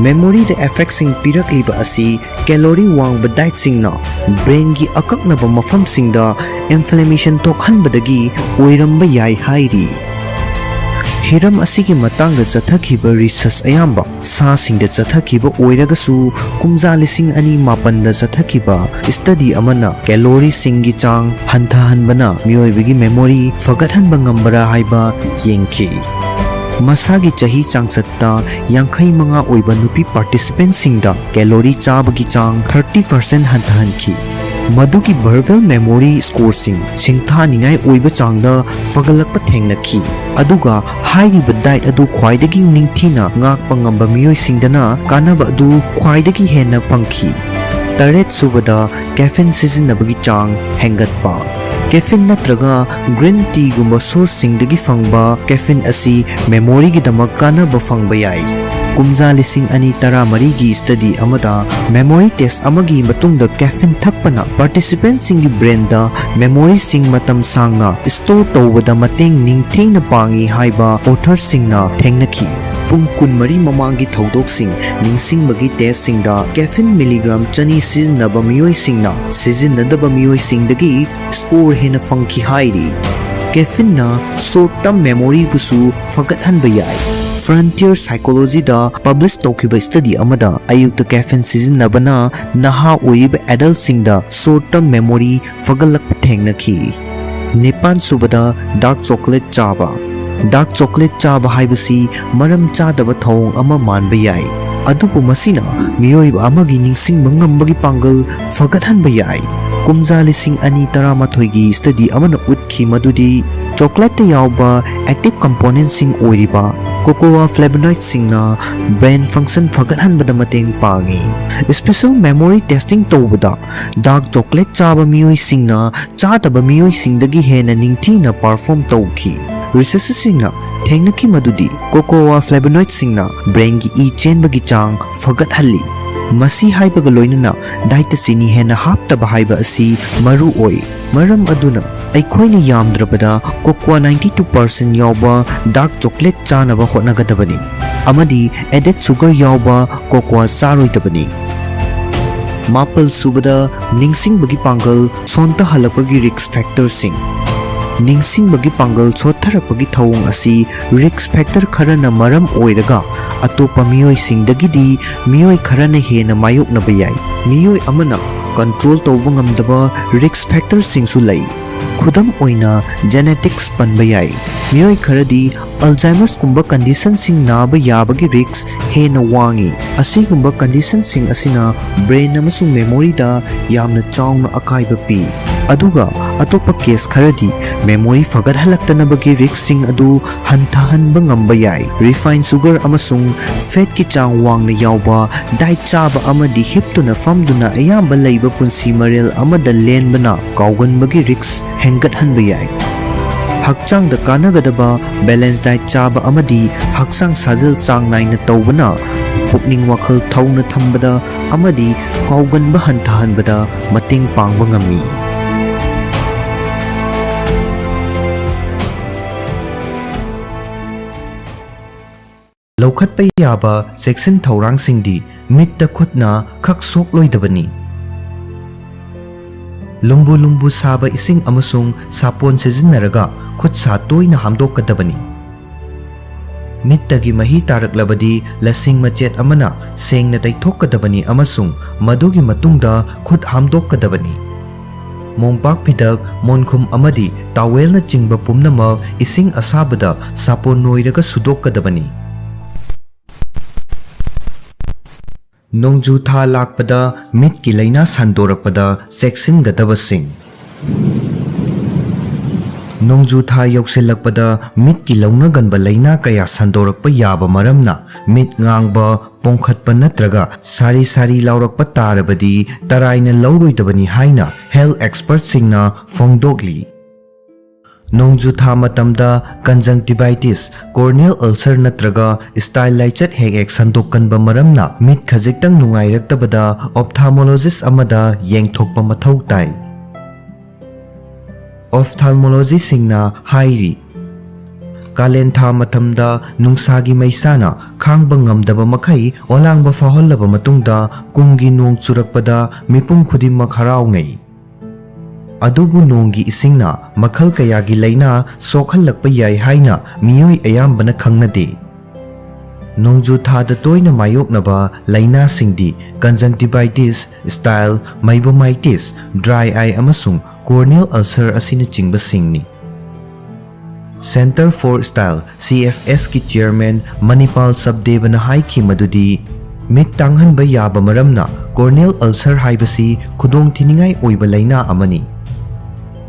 Memory ꯗ effectꯁꯤꯡ ꯄꯤꯔꯛꯂꯤꯕ ꯑꯁꯤ calorie ꯋꯥꯡꯕ dietꯁꯤꯡꯅ brain ꯒꯤ ꯑꯀꯛꯅꯕ ꯃꯐꯝꯁꯤꯡꯗ inflammation ꯊꯣꯛꯍꯟꯕꯗꯒꯤ ꯑꯣꯏꯔꯝꯕ ꯌꯥꯏ ꯍꯥꯏꯔꯤ꯫ ꯍꯤꯔꯝ ꯑꯁꯤꯒꯤ ꯃꯇꯥꯡꯗ ꯆꯠꯊꯈꯤꯕ research ꯑꯌꯥꯝꯕ ꯁꯥꯁꯤꯡꯗ ꯆꯠꯊꯈꯤꯕ ꯑꯣꯏꯔꯒꯁꯨ, ꯀꯨꯝꯖꯥ ꯂꯤꯁꯤꯡ ꯑꯅꯤ ꯃꯥꯄꯟꯗ ꯆꯠꯊꯈꯤꯕ study ꯑꯃꯅ calorie ꯁꯤꯡꯒꯤ ꯆꯥꯡ ꯍꯟꯊꯍꯟꯕꯅ ꯃꯤꯑꯣꯏꯕꯒꯤ memory ꯐꯒꯠꯍꯟꯕ ꯉꯝꯕꯔꯥ ꯍꯥꯏꯕ ꯌꯦꯡꯈꯤ꯫ ꯃꯁꯥꯒꯤ ꯆꯍꯤ ꯆꯥꯡꯆꯠꯇ ꯌꯥꯡꯈꯩ ꯃꯉꯥ ꯑꯣꯏꯕ ꯅꯨꯄꯤ participant ꯁꯤꯡꯗ calorie ꯆꯥꯕꯒꯤ ꯆꯥꯡ thirty percent ꯍꯟꯊꯍꯟꯈꯤ꯫ ꯃꯗꯨꯒꯤ verbal memory score ꯁꯤꯡ ꯁꯤꯡꯊꯥꯅꯤꯡꯉꯥꯏ ꯑꯣꯏꯕ ꯆꯥꯡꯗ ꯐꯒꯠꯂꯛꯄ ꯊꯦꯡꯅꯈꯤ꯫ ꯑꯗꯨꯒ ꯍꯥꯏꯔꯤꯕ diet ꯑꯗꯨ ꯈ꯭ꯋꯥꯏꯗꯒꯤ ꯅꯤꯡꯊꯤꯅ ꯉꯥꯛꯄ ꯉꯝꯕ ꯃꯤꯑꯣꯏꯁꯤꯡꯗꯅ ꯀꯥꯟꯅꯕ ꯑꯗꯨ ꯈ꯭ꯋꯥꯏꯗꯒꯤ ꯍꯦꯟꯅ ꯐꯪꯈꯤ꯫ ꯇꯔꯦꯠ ꯁꯨꯕꯗ, caffeine ꯁꯤꯖꯤꯟꯅꯕꯒꯤ ꯆꯥꯡ ꯍꯦꯟꯒꯠꯄ꯫ Caffeine ꯅꯠꯇ꯭ꯔꯒ green tea ꯒꯨꯝꯕ source ꯁꯤꯡꯗꯒꯤ ꯐꯪꯕ caffeine ꯑꯁꯤ memory ꯒꯤꯗꯃꯛ ꯀꯥꯟꯅꯕ ꯐꯪꯕ ꯌꯥꯏ꯫ ꯀꯨꯝꯖꯥ ꯂꯤꯁꯤꯡ ꯑꯅꯤ ꯇꯔꯥꯃꯔꯤꯒꯤ study ꯑꯃꯗ memory test ꯑꯃꯒꯤ ꯃꯇꯨꯡꯗ caffeine ꯊꯛꯄꯅ participantꯁꯤꯡꯒꯤ brainꯗ memoryꯁꯤꯡ ꯃꯇꯝ ꯁꯥꯡꯅ store ꯇꯧꯕꯗ ꯃꯇꯦꯡ ꯅꯤꯡꯊꯤꯅ ꯄꯥꯡꯏ ꯍꯥꯏꯕ authorꯁꯤꯡꯅ ꯊꯦꯡꯅꯈꯤ꯫ ꯄꯨꯡ ꯀꯨꯟꯃꯔꯤ ꯃꯃꯥꯡꯒꯤ ꯊꯧꯗꯣꯛꯁꯤꯡ ꯅꯤꯡꯁꯤꯡꯕꯒꯤ testꯁꯤꯡꯗ caffeine milligram ꯆꯅꯤ ꯁꯤꯖꯤꯟꯅꯕ ꯃꯤꯑꯣꯏꯁꯤꯡꯅ ꯁꯤꯖꯤꯟꯅꯗꯕ ꯃꯤꯑꯣꯏꯁꯤꯡꯗꯒꯤ score ꯍꯦꯟꯅ ꯐꯪꯈꯤ ꯍꯥꯏꯔꯤ꯫ Caffeineꯅ short term memoryꯕꯨꯁꯨ ꯐꯒꯠꯍꯟꯕ ꯌꯥꯏ꯫ Frontier Psychologyꯗ publish ꯇꯧꯈꯤꯕ study ꯑꯃꯗ ꯑꯌꯨꯛꯇ caffeine ꯁꯤꯖꯤꯟꯅꯕꯅ ꯅꯍꯥ ꯑꯣꯏꯔꯤꯕ adultꯁꯤꯡꯗ short term memory ꯐꯒꯠꯂꯛꯄ ꯊꯦꯡꯅꯈꯤ꯫ ꯅꯤꯄꯥꯟ ꯁꯨꯕꯗ dark chocolate ꯆꯥꯕ꯫ Dark chocolate ꯆꯥꯕ ꯍꯥꯏꯕꯁꯤ ꯃꯔꯝ ꯆꯥꯗꯕ ꯊꯧꯑꯣꯡ ꯑꯃ ꯃꯥꯟꯕ ꯌꯥꯏ, ꯑꯗꯨꯕꯨ ꯃꯁꯤꯅ ꯃꯤꯑꯣꯏꯕ ꯑꯃꯒꯤ ꯅꯤꯡꯁꯤꯡꯕ ꯉꯝꯕꯒꯤ ꯄꯥꯡꯒꯜ ꯐꯒꯠꯍꯟꯕ ꯌꯥꯏ꯫ ꯀꯨꯝꯖꯥ ꯂꯤꯁꯤꯡ ꯑꯅꯤ ꯇꯔꯥꯃꯥꯊꯣꯏꯒꯤ study ꯑꯃꯅ ꯎꯠꯈꯤ ꯃꯗꯨꯗꯤ chocolateꯇ ꯌꯥꯎꯕ active componentꯁꯤꯡ ꯑꯣꯏꯔꯤꯕ cocoa flavonoidꯁꯤꯡꯅ brain function ꯐꯒꯠꯍꯟꯕꯗ ꯃꯇꯦꯡ ꯄꯥꯡꯏ꯫ Special memory testing ꯇꯧꯕꯗ dark chocolate ꯆꯥꯕ ꯃꯤꯑꯣꯏꯁꯤꯡꯅ ꯆꯥꯗꯕ ꯃꯤꯑꯣꯏꯁꯤꯡꯗꯒꯤ ꯍꯦꯟꯅ ꯅꯤꯡꯊꯤꯅ perform ꯇꯧꯈꯤ꯫ Researcherꯁꯤꯡꯅ ꯊꯦꯡꯅꯈꯤ ꯃꯗꯨꯗꯤ cocoa flavonoidꯁꯤꯡꯅ brainꯒꯤ ꯏ ꯆꯦꯟꯕꯒꯤ ꯆꯥꯡ ꯐꯒꯠꯍꯜꯂꯤ꯫ ꯃꯁꯤ ꯍꯥꯏꯕꯒ ꯂꯣꯏꯅꯅ dietꯇ ꯆꯤꯅꯤ ꯍꯦꯟꯅ ꯍꯥꯞꯇꯕ ꯍꯥꯏꯕ ꯑꯁꯤ ꯃꯔꯨ ꯑꯣꯏ꯫ ꯃꯔꯝ ꯑꯗꯨꯅ ꯑꯩꯈꯣꯏꯅ ꯌꯥꯝꯗ꯭ꯔꯕꯗ cocoa ninety two percent ꯌꯥꯎꯕ dark chocolate ꯆꯥꯅꯕ ꯍꯣꯠꯅꯒꯗꯕꯅꯤ, ꯑꯃꯗꯤ added sugar ꯌꯥꯎꯕ cocoa ꯆꯥꯔꯣꯏꯗꯕꯅꯤ꯫ ꯃꯥꯄꯜ ꯁꯨꯕꯗ ꯅꯤꯡꯁꯤꯡꯕꯒꯤ ꯄꯥꯡꯒꯜ ꯁꯣꯟꯊꯍꯜꯂꯛꯄꯒꯤ risk factorꯁꯤꯡ꯫ ꯅꯤꯡꯁꯤꯡꯕꯒꯤ ꯄꯥꯡꯒꯜ ꯁꯣꯠꯊꯔꯛꯄꯒꯤ ꯊꯧꯑꯣꯡ ꯑꯁꯤ risk factor ꯈꯔꯅ ꯃꯔꯝ ꯑꯣꯏꯔꯒ ꯑꯇꯣꯞꯄ ꯃꯤꯑꯣꯏꯁꯤꯡꯗꯒꯤꯗꯤ ꯃꯤꯑꯣꯏ ꯈꯔꯅ ꯍꯦꯟꯅ ꯃꯥꯌꯣꯛꯅꯕ ꯌꯥꯏ꯫ ꯃꯤꯑꯣꯏ ꯑꯃꯅ control ꯇꯧꯕ ꯉꯝꯗꯕ risk factorꯁꯤꯡꯁꯨ ꯂꯩ꯫ ꯈꯨꯗꯝ ꯑꯣꯏꯅ genetics ꯄꯟꯕ ꯌꯥꯏ꯫ ꯃꯤꯑꯣꯏ ꯈꯔꯗꯤ Alzheimerꯁꯀꯨꯝꯕ conditionꯁꯤꯡ ꯅꯥꯕ ꯌꯥꯕꯒꯤ risk ꯍꯦꯟꯅ ꯋꯥꯡꯏ꯫ ꯑꯁꯤꯒꯨꯝꯕ conditionꯁꯤꯡ ꯑꯁꯤꯅ brain ꯑꯃꯁꯨꯡ memoryꯗ ꯌꯥꯝꯅ ꯆꯥꯎꯅ ꯑꯀꯥꯏꯕ ꯄꯤ꯫ ꯑꯗꯨꯒ ꯑꯇꯣꯞꯄ case ꯈꯔꯗꯤ memory ꯐꯒꯠꯍꯜꯂꯛꯇꯅꯕꯒꯤ riskꯁꯤꯡ ꯑꯗꯨ ꯍꯟꯊꯍꯟꯕ ꯉꯝꯕ ꯌꯥꯏ꯫ Refined sugar ꯑꯃꯁꯨꯡ fatꯀꯤ ꯆꯥꯡ ꯋꯥꯡꯅ ꯌꯥꯎꯕ diet ꯆꯥꯕ ꯑꯃꯗꯤ ꯍꯤꯞꯇꯨꯅ ꯐꯝꯗꯨꯅ ꯑꯌꯥꯝꯕ ꯂꯩꯕ ꯄꯨꯟꯁꯤ ꯃꯔꯦꯜ ꯑꯃꯗ ꯂꯦꯟꯕꯅ ꯀꯥꯎꯒꯟꯕꯒꯤ risk ꯍꯦꯟꯒꯠꯍꯟꯕ ꯌꯥꯏ꯫ ꯍꯛꯆꯥꯡꯗ ꯀꯥꯟꯅꯒꯗꯕ balance diet ꯆꯥꯕ ꯑꯃꯗꯤ ꯍꯛꯆꯥꯡ ꯁꯥꯖꯦꯜ ꯆꯥꯡ ꯅꯥꯏꯅ ꯇꯧꯕꯅ ꯄꯨꯛꯅꯤꯡ ꯋꯥꯈꯜ ꯊꯧꯅ ꯊꯝꯕꯗ ꯑꯃꯗꯤ ꯀꯥꯎꯒꯟꯕ ꯍꯟꯊꯍꯟꯕꯗ ꯃꯇꯦꯡ ꯄꯥꯡꯕ ꯉꯝꯃꯤ꯫ ꯂꯧꯈꯠꯄ ꯌꯥꯕ ꯆꯦꯛꯁꯤꯟ ꯊꯧꯔꯥꯡꯁꯤꯡꯗꯤ ꯃꯤꯠꯇ ꯈꯨꯠꯅ ꯈꯛ ꯁꯣꯛꯂꯣꯏꯗꯕꯅꯤ꯫ ꯂꯨꯝꯕꯨ ꯂꯨꯝꯕꯨ ꯁꯥꯕ ꯏꯁꯤꯡ ꯑꯃꯁꯨꯡ ꯁꯥꯄꯣꯟ ꯁꯤꯖꯤꯟꯅꯔꯒ ꯈꯨꯠ ꯁꯥ ꯇꯣꯏꯅ ꯍꯥꯝꯗꯣꯛꯀꯗꯕꯅꯤ꯫ ꯃꯤꯠꯇꯒꯤ ꯃꯍꯤ ꯇꯥꯔꯛꯂꯕꯗꯤ ꯂꯁꯤꯡ ꯃꯆꯦꯠ ꯑꯃꯅ ꯁꯦꯡꯅ ꯇꯩꯊꯣꯛꯀꯗꯕꯅꯤ ꯑꯃꯁꯨꯡ ꯃꯗꯨꯒꯤ ꯃꯇꯨꯡꯗ ꯈꯨꯠ ꯍꯥꯝꯗꯣꯛꯀꯗꯕꯅꯤ꯫ ꯃꯣꯝꯄꯥꯛ ꯐꯤꯗꯛ, ꯃꯣꯟꯈꯨꯝ ꯑꯃꯗꯤ ꯇꯥꯋꯦꯜꯅꯆꯤꯡꯕ ꯄꯨꯝꯅꯃꯛ ꯏꯁꯤꯡ ꯑꯁꯥꯕꯗ ꯁꯥꯄꯣꯟ ꯅꯣꯏꯔꯒ ꯁꯨꯗꯣꯛꯀꯗꯕꯅꯤ꯫ ꯅꯣꯡꯖꯨ ꯊꯥ ꯂꯥꯛꯄꯗ ꯃꯤꯠꯀꯤ ꯂꯥꯏꯅꯥ ꯁꯟꯗꯣꯔꯛꯄꯗ ꯆꯦꯛꯁꯤꯟꯒꯗꯕꯁꯤꯡ꯫ ꯅꯣꯡꯖꯨ ꯊꯥ ꯌꯧꯁꯤꯜꯂꯛꯄꯗ ꯃꯤꯠꯀꯤ ꯂꯧꯅꯒꯟꯕ ꯂꯥꯏꯅꯥ ꯀꯌꯥ ꯁꯟꯗꯣꯔꯛꯄ ꯌꯥꯕ ꯃꯔꯝꯅ ꯃꯤꯠ ꯉꯥꯡꯕ, ꯄꯣꯡꯈꯠꯄ ꯅꯠꯇ꯭ꯔꯒ ꯁꯥꯔꯤ ꯁꯥꯔꯤ ꯂꯥꯎꯔꯛꯄ ꯇꯥꯔꯕꯗꯤ ꯇꯔꯥꯏꯅ ꯂꯧꯔꯣꯏꯗꯕꯅꯤ ꯍꯥꯏꯅ health expertꯁꯤꯡꯅ ꯐꯣꯡꯗꯣꯛꯂꯤ꯫ ꯅꯣꯡꯖꯨ ꯊꯥ ꯃꯇꯝꯗ conjunctivitis, corneal ulcer ꯅꯠꯇ꯭ꯔꯒ style ꯂꯥꯏꯆꯠ ꯍꯦꯛ ꯍꯦꯛ ꯁꯟꯗꯣꯛꯀꯟꯕ ꯃꯔꯝꯅ ꯃꯤꯠ ꯈꯖꯤꯛꯇꯪ ꯅꯨꯡꯉꯥꯏꯔꯛꯇꯕꯗ ophthalmologist ꯑꯃꯗ ꯌꯦꯡꯊꯣꯛꯄ ꯃꯊꯧ ꯇꯥꯏ꯫ Ophthalmologistꯁꯤꯡꯅ ꯍꯥꯏꯔꯤ, ꯀꯥꯂꯦꯟ ꯊꯥ ꯃꯇꯝꯗ ꯅꯨꯡꯁꯥꯒꯤ ꯃꯩꯁꯥꯅ ꯈꯥꯡꯕ ꯉꯝꯗꯕ ꯃꯈꯩ ꯑꯣꯂꯥꯡꯕ ꯐꯥꯎꯍꯜꯂꯕ ꯃꯇꯨꯡꯗ ꯀꯨꯝꯒꯤ ꯅꯣꯡ ꯆꯨꯔꯛꯄꯗ ꯃꯤꯄꯨꯝ ꯈꯨꯗꯤꯡꯃꯛ ꯍꯔꯥꯎꯅꯩ꯫ ꯑꯗꯨꯕꯨ ꯅꯣꯡꯒꯤ ꯏꯁꯤꯡꯅ ꯃꯈꯜ ꯀꯌꯥꯒꯤ ꯂꯥꯏꯅꯥ ꯁꯣꯛꯍꯜꯂꯛꯄ ꯌꯥꯏ ꯍꯥꯏꯅ ꯃꯤꯑꯣꯏ ꯑꯌꯥꯝꯕꯅ ꯈꯪꯅꯗꯦ꯫ ꯅꯣꯡꯖꯨ ꯊꯥꯗ ꯇꯣꯏꯅ ꯃꯥꯌꯣꯛꯅꯕ ꯂꯥꯏꯅꯥꯁꯤꯡꯗꯤ conjunctivitis, style, meibomitis, dry eye ꯑꯃꯁꯨꯡ corneal ulcer ꯑꯁꯤꯅꯆꯤꯡꯕꯁꯤꯡꯅꯤ꯫ Centre for Style, CFSꯀꯤ chairman ꯃꯅꯤꯄꯥꯜ ꯁꯕꯗꯦꯕꯅ ꯍꯥꯏꯈꯤ ꯃꯗꯨꯗꯤ, ꯃꯤꯠ ꯇꯥꯡꯍꯟꯕ ꯌꯥꯕ ꯃꯔꯝꯅ corneal ulcer ꯍꯥꯏꯕꯁꯤ ꯈꯨꯗꯣꯡꯊꯤꯅꯤꯡꯉꯥꯏ ꯑꯣꯏꯕ ꯂꯥꯏꯅꯥ ꯑꯃꯅꯤ꯫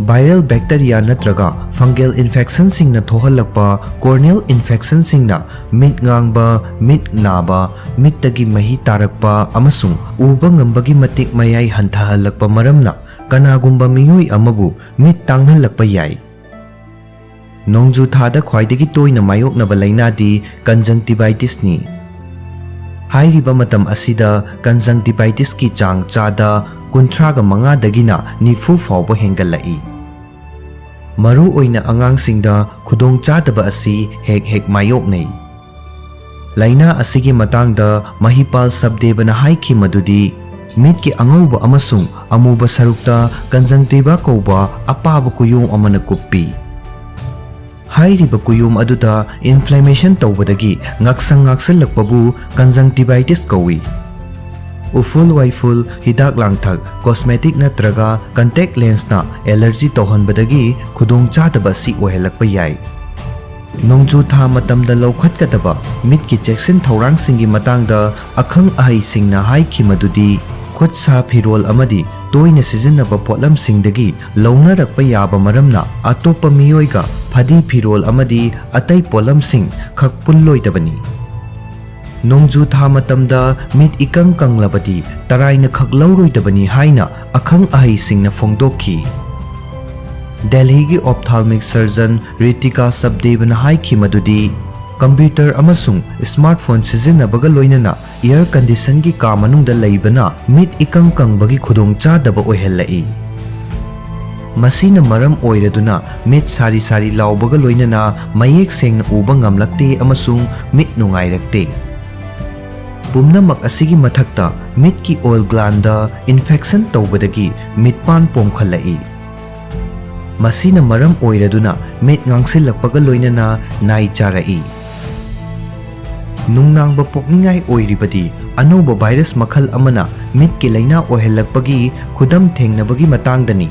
Viral bacteria ꯅꯠꯇ꯭ꯔꯒ fungal infectionꯁꯤꯡꯅ ꯊꯣꯛꯍꯜꯂꯛꯄ corneal infectionꯁꯤꯡꯅ ꯃꯤꯠ ꯉꯥꯡꯕ, ꯃꯤꯠ ꯅꯥꯕ, ꯃꯤꯠꯇꯒꯤ ꯃꯍꯤ ꯇꯥꯔꯛꯄ ꯑꯃꯁꯨꯡ ꯎꯕ ꯉꯝꯕꯒꯤ ꯃꯇꯤꯛ ꯃꯌꯥꯏ ꯍꯟꯊꯍꯜꯂꯛꯄ ꯃꯔꯝꯅ ꯀꯅꯥꯒꯨꯝꯕ ꯃꯤꯑꯣꯏ ꯑꯃꯕꯨ ꯃꯤꯠ ꯇꯥꯡꯍꯜꯂꯛꯄ ꯌꯥꯏ꯫ ꯅꯣꯡꯖꯨ ꯊꯥꯗ ꯈ꯭ꯋꯥꯏꯗꯒꯤ ꯇꯣꯏꯅ ꯃꯥꯌꯣꯛꯅꯕ ꯂꯥꯏꯅꯥꯗꯤ conjunctivitis ꯅꯤ꯫ ꯍꯥꯏꯔꯤꯕ ꯃꯇꯝ ꯑꯁꯤꯗ conjunctivitis ꯀꯤ ꯆꯥꯡ ꯆꯥꯗ ꯀꯨꯟꯊ꯭ꯔꯥꯒ ꯃꯉꯥꯗꯒꯤꯅ ꯅꯤꯐꯨ ꯐꯥꯎꯕ ꯍꯦꯟꯒꯠꯂꯛꯏ꯫ ꯃꯔꯨꯑꯣꯏꯅ ꯑꯉꯥꯡꯁꯤꯡꯗ ꯈꯨꯗꯣꯡꯆꯥꯗꯕ ꯑꯁꯤ ꯍꯦꯛ ꯍꯦꯛ ꯃꯥꯌꯣꯛꯅꯩ꯫ ꯂꯥꯏꯅꯥ ꯑꯁꯤꯒꯤ ꯃꯇꯥꯡꯗ ꯃꯍꯤꯄꯥꯜ ꯁꯕꯗꯦꯕꯅ ꯍꯥꯏꯈꯤ ꯃꯗꯨꯗꯤ, ꯃꯤꯠꯀꯤ ꯑꯉꯧꯕ ꯑꯃꯁꯨꯡ ꯑꯃꯨꯕ ꯁꯔꯨꯛꯇ conjunctiva ꯀꯧꯕ ꯑꯄꯥꯕ ꯀꯨꯌꯣꯝ ꯑꯃꯅ ꯀꯨꯞꯄꯤ꯫ ꯍꯥꯏꯔꯤꯕ ꯀꯨꯌꯣꯝ ꯑꯗꯨꯗ inflammation ꯇꯧꯕꯗꯒꯤ ꯉꯥꯛꯁꯪ ꯉꯥꯛꯁꯜꯂꯛꯄꯕꯨ conjunctivitis ꯀꯧꯏ꯫ ꯎꯐꯨꯜ ꯋꯥꯏꯐꯨꯜ, ꯍꯤꯗꯥꯛ ꯂꯥꯡꯊꯛ, cosmetic ꯅꯠꯇ꯭ꯔꯒ contact lens ꯅ allergy ꯇꯧꯍꯟꯕꯗꯒꯤ ꯈꯨꯗꯣꯡꯆꯥꯗꯕ ꯑꯁꯤ ꯑꯣꯏꯍꯜꯂꯛꯄ ꯌꯥꯏ꯫ ꯅꯣꯡꯖꯨ ꯊꯥ ꯃꯇꯝꯗ ꯂꯧꯈꯠꯀꯗꯕ ꯃꯤꯠꯀꯤ ꯆꯦꯛꯁꯤꯟ ꯊꯧꯔꯥꯡꯁꯤꯡꯒꯤ ꯃꯇꯥꯡꯗ ꯑꯈꯪ ꯑꯍꯩꯁꯤꯡꯅ ꯍꯥꯏꯈꯤ ꯃꯗꯨꯗꯤ, ꯈꯨꯠ ꯁꯥ ꯐꯤꯔꯣꯜ ꯑꯃꯗꯤ ꯇꯣꯏꯅ ꯁꯤꯖꯤꯟꯅꯕ ꯄꯣꯠꯂꯝꯁꯤꯡꯗꯒꯤ ꯂꯧꯅꯔꯛꯄ ꯌꯥꯕ ꯃꯔꯝꯅ ꯑꯇꯣꯞꯄ ꯃꯤꯑꯣꯏꯒ ꯐꯗꯤ ꯐꯤꯔꯣꯜ ꯑꯃꯗꯤ ꯑꯇꯩ ꯄꯣꯠꯂꯝꯁꯤꯡ ꯈꯛ ꯄꯨꯜꯂꯣꯏꯗꯕꯅꯤ꯫ ꯅꯣꯡꯖꯨ ꯊꯥ ꯃꯇꯝꯗ ꯃꯤꯠ ꯏꯀꯪ ꯀꯪꯂꯕꯗꯤ ꯇꯔꯥꯏꯅ ꯈꯛ ꯂꯧꯔꯣꯏꯗꯕꯅꯤ ꯍꯥꯏꯅ ꯑꯈꯪ ꯑꯍꯩꯁꯤꯡꯅ ꯐꯣꯡꯗꯣꯛꯈꯤ꯫ ꯗꯦꯜꯍꯤꯒꯤ ophthalmic surgeon ꯔꯤꯇꯤꯀꯥ ꯁꯕꯗꯦꯕꯅ ꯍꯥꯏꯈꯤ ꯃꯗꯨꯗꯤ, computer ꯑꯃꯁꯨꯡ smartphone ꯁꯤꯖꯤꯟꯅꯕꯒ ꯂꯣꯏꯅꯅ air condition ꯒꯤ ꯀꯥ ꯃꯅꯨꯡꯗ ꯂꯩꯕꯅ ꯃꯤꯠ ꯏꯀꯪ ꯀꯪꯕꯒꯤ ꯈꯨꯗꯣꯡꯆꯥꯗꯕ ꯑꯣꯏꯍꯜꯂꯛꯏ꯫ ꯃꯁꯤꯅ ꯃꯔꯝ ꯑꯣꯏꯔꯗꯨꯅ ꯃꯤꯠ ꯁꯥꯔꯤ ꯁꯥꯔꯤ ꯂꯥꯎꯕꯒ ꯂꯣꯏꯅꯅ ꯃꯌꯦꯛ ꯁꯦꯡꯅ ꯎꯕ ꯉꯝꯂꯛꯇꯦ ꯑꯃꯁꯨꯡ ꯃꯤꯠ ꯅꯨꯡꯉꯥꯏꯔꯛꯇꯦ꯫ ꯄꯨꯝꯅꯃꯛ ꯑꯁꯤꯒꯤ ꯃꯊꯛꯇ, ꯃꯤꯠꯀꯤ ꯑꯣꯏꯜ ꯒ꯭ꯂꯥꯟꯗ infection ꯇꯧꯕꯗꯒꯤ ꯃꯤꯠꯄꯥꯟ ꯄꯣꯝꯈꯠꯂꯛꯏ꯫ ꯃꯁꯤꯅ ꯃꯔꯝ ꯑꯣꯏꯔꯗꯨꯅ ꯃꯤꯠ ꯉꯥꯡꯁꯤꯜꯂꯛꯄꯒ ꯂꯣꯏꯅꯅ ꯅꯥꯏ ꯆꯥꯔꯛꯏ꯫ ꯅꯨꯡꯅꯥꯡꯕ ꯄꯣꯛꯅꯤꯡꯉꯥꯏ ꯑꯣꯏꯔꯤꯕꯗꯤ ꯑꯅꯧꯕ virus ꯃꯈꯜ ꯑꯃꯅ ꯃꯤꯠꯀꯤ ꯂꯥꯏꯅꯥ ꯑꯣꯏꯍꯜꯂꯛꯄꯒꯤ ꯈꯨꯗꯝ ꯊꯦꯡꯅꯕꯒꯤ ꯃꯇꯥꯡꯗꯅꯤ꯫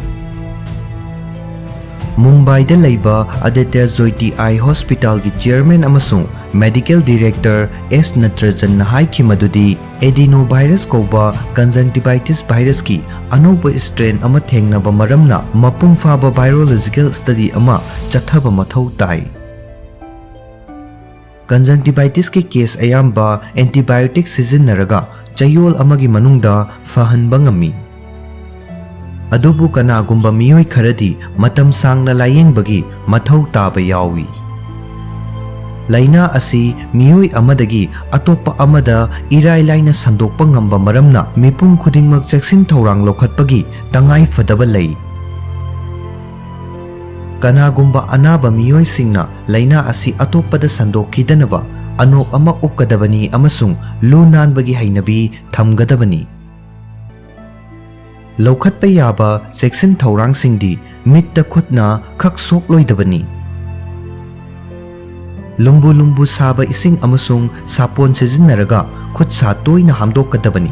ꯃꯨꯝꯕꯥꯏꯗ ꯂꯩꯕ Aditya Jyoti Eye Hospital ꯒꯤ chairman ꯑꯃꯁꯨꯡ medical director ꯑꯦꯁ ꯅꯠꯇ꯭ꯔꯖꯟꯅ ꯍꯥꯏꯈꯤ ꯃꯗꯨꯗꯤ, adenovirus ꯀꯧꯕ conjunctivitis virus ꯀꯤ ꯑꯅꯧꯕ strain ꯑꯃ ꯊꯦꯡꯅꯕ ꯃꯔꯝꯅ ꯃꯄꯨꯡ ꯐꯥꯕ virological study ꯑꯃ ꯆꯠꯊꯕ ꯃꯊꯧ ꯇꯥꯏ꯫ Conjunctivitis ꯀꯤ case ꯑꯌꯥꯝꯕ antibiotic ꯁꯤꯖꯤꯟꯅꯔꯒ ꯆꯌꯣꯜ ꯑꯃꯒꯤ ꯃꯅꯨꯡꯗ ꯐꯍꯟꯕ ꯉꯝꯃꯤ꯫ ꯑꯗꯨꯕꯨ ꯀꯅꯥꯒꯨꯝꯕ ꯃꯤꯑꯣꯏ ꯈꯔꯗꯤ ꯃꯇꯝ ꯁꯥꯡꯅ ꯂꯥꯌꯦꯡꯕꯒꯤ ꯃꯊꯧ ꯇꯥꯕ ꯌꯥꯎꯏ꯫ ꯂꯥꯏꯅꯥ ꯑꯁꯤ ꯃꯤꯑꯣꯏ ꯑꯃꯗꯒꯤ ꯑꯇꯣꯞꯄ ꯑꯃꯗ ꯏꯔꯥꯏ ꯂꯥꯏꯅ ꯁꯟꯗꯣꯛꯄ ꯉꯝꯕ ꯃꯔꯝꯅ ꯃꯤꯄꯨꯝ ꯈꯨꯗꯤꯡꯃꯛ ꯆꯦꯛꯁꯤꯟ ꯊꯧꯔꯥꯡ ꯂꯧꯈꯠꯄꯒꯤ ꯇꯉꯥꯏ ꯐꯗꯕ ꯂꯩ꯫ ꯀꯅꯥꯒꯨꯝꯕ ꯑꯅꯥꯕ ꯃꯤꯑꯣꯏꯁꯤꯡꯅ ꯂꯥꯏꯅꯥ ꯑꯁꯤ ꯑꯇꯣꯞꯄꯗ ꯁꯟꯗꯣꯛꯈꯤꯗꯅꯕ ꯑꯅꯣꯞ ꯑꯃ ꯎꯞꯀꯗꯕꯅꯤ ꯑꯃꯁꯨꯡ ꯂꯨ ꯅꯥꯟꯕꯒꯤ ꯍꯩꯅꯕꯤ ꯊꯝꯒꯗꯕꯅꯤ꯫ ꯂꯧꯈꯠꯄ ꯌꯥꯕ ꯆꯦꯛꯁꯤꯟ ꯊꯧꯔꯥꯡꯁꯤꯡꯗꯤ ꯃꯤꯠꯇ ꯈꯨꯠꯅ ꯈꯛ ꯁꯣꯛꯂꯣꯏꯗꯕꯅꯤ꯫ ꯂꯨꯝꯕꯨ ꯂꯨꯝꯕꯨ ꯁꯥꯕ ꯏꯁꯤꯡ ꯑꯃꯁꯨꯡ ꯁꯥꯄꯣꯟ ꯁꯤꯖꯤꯟꯅꯔꯒ ꯈꯨꯠ ꯁꯥ ꯇꯣꯏꯅ ꯍꯥꯝꯗꯣꯛꯀꯗꯕꯅꯤ꯫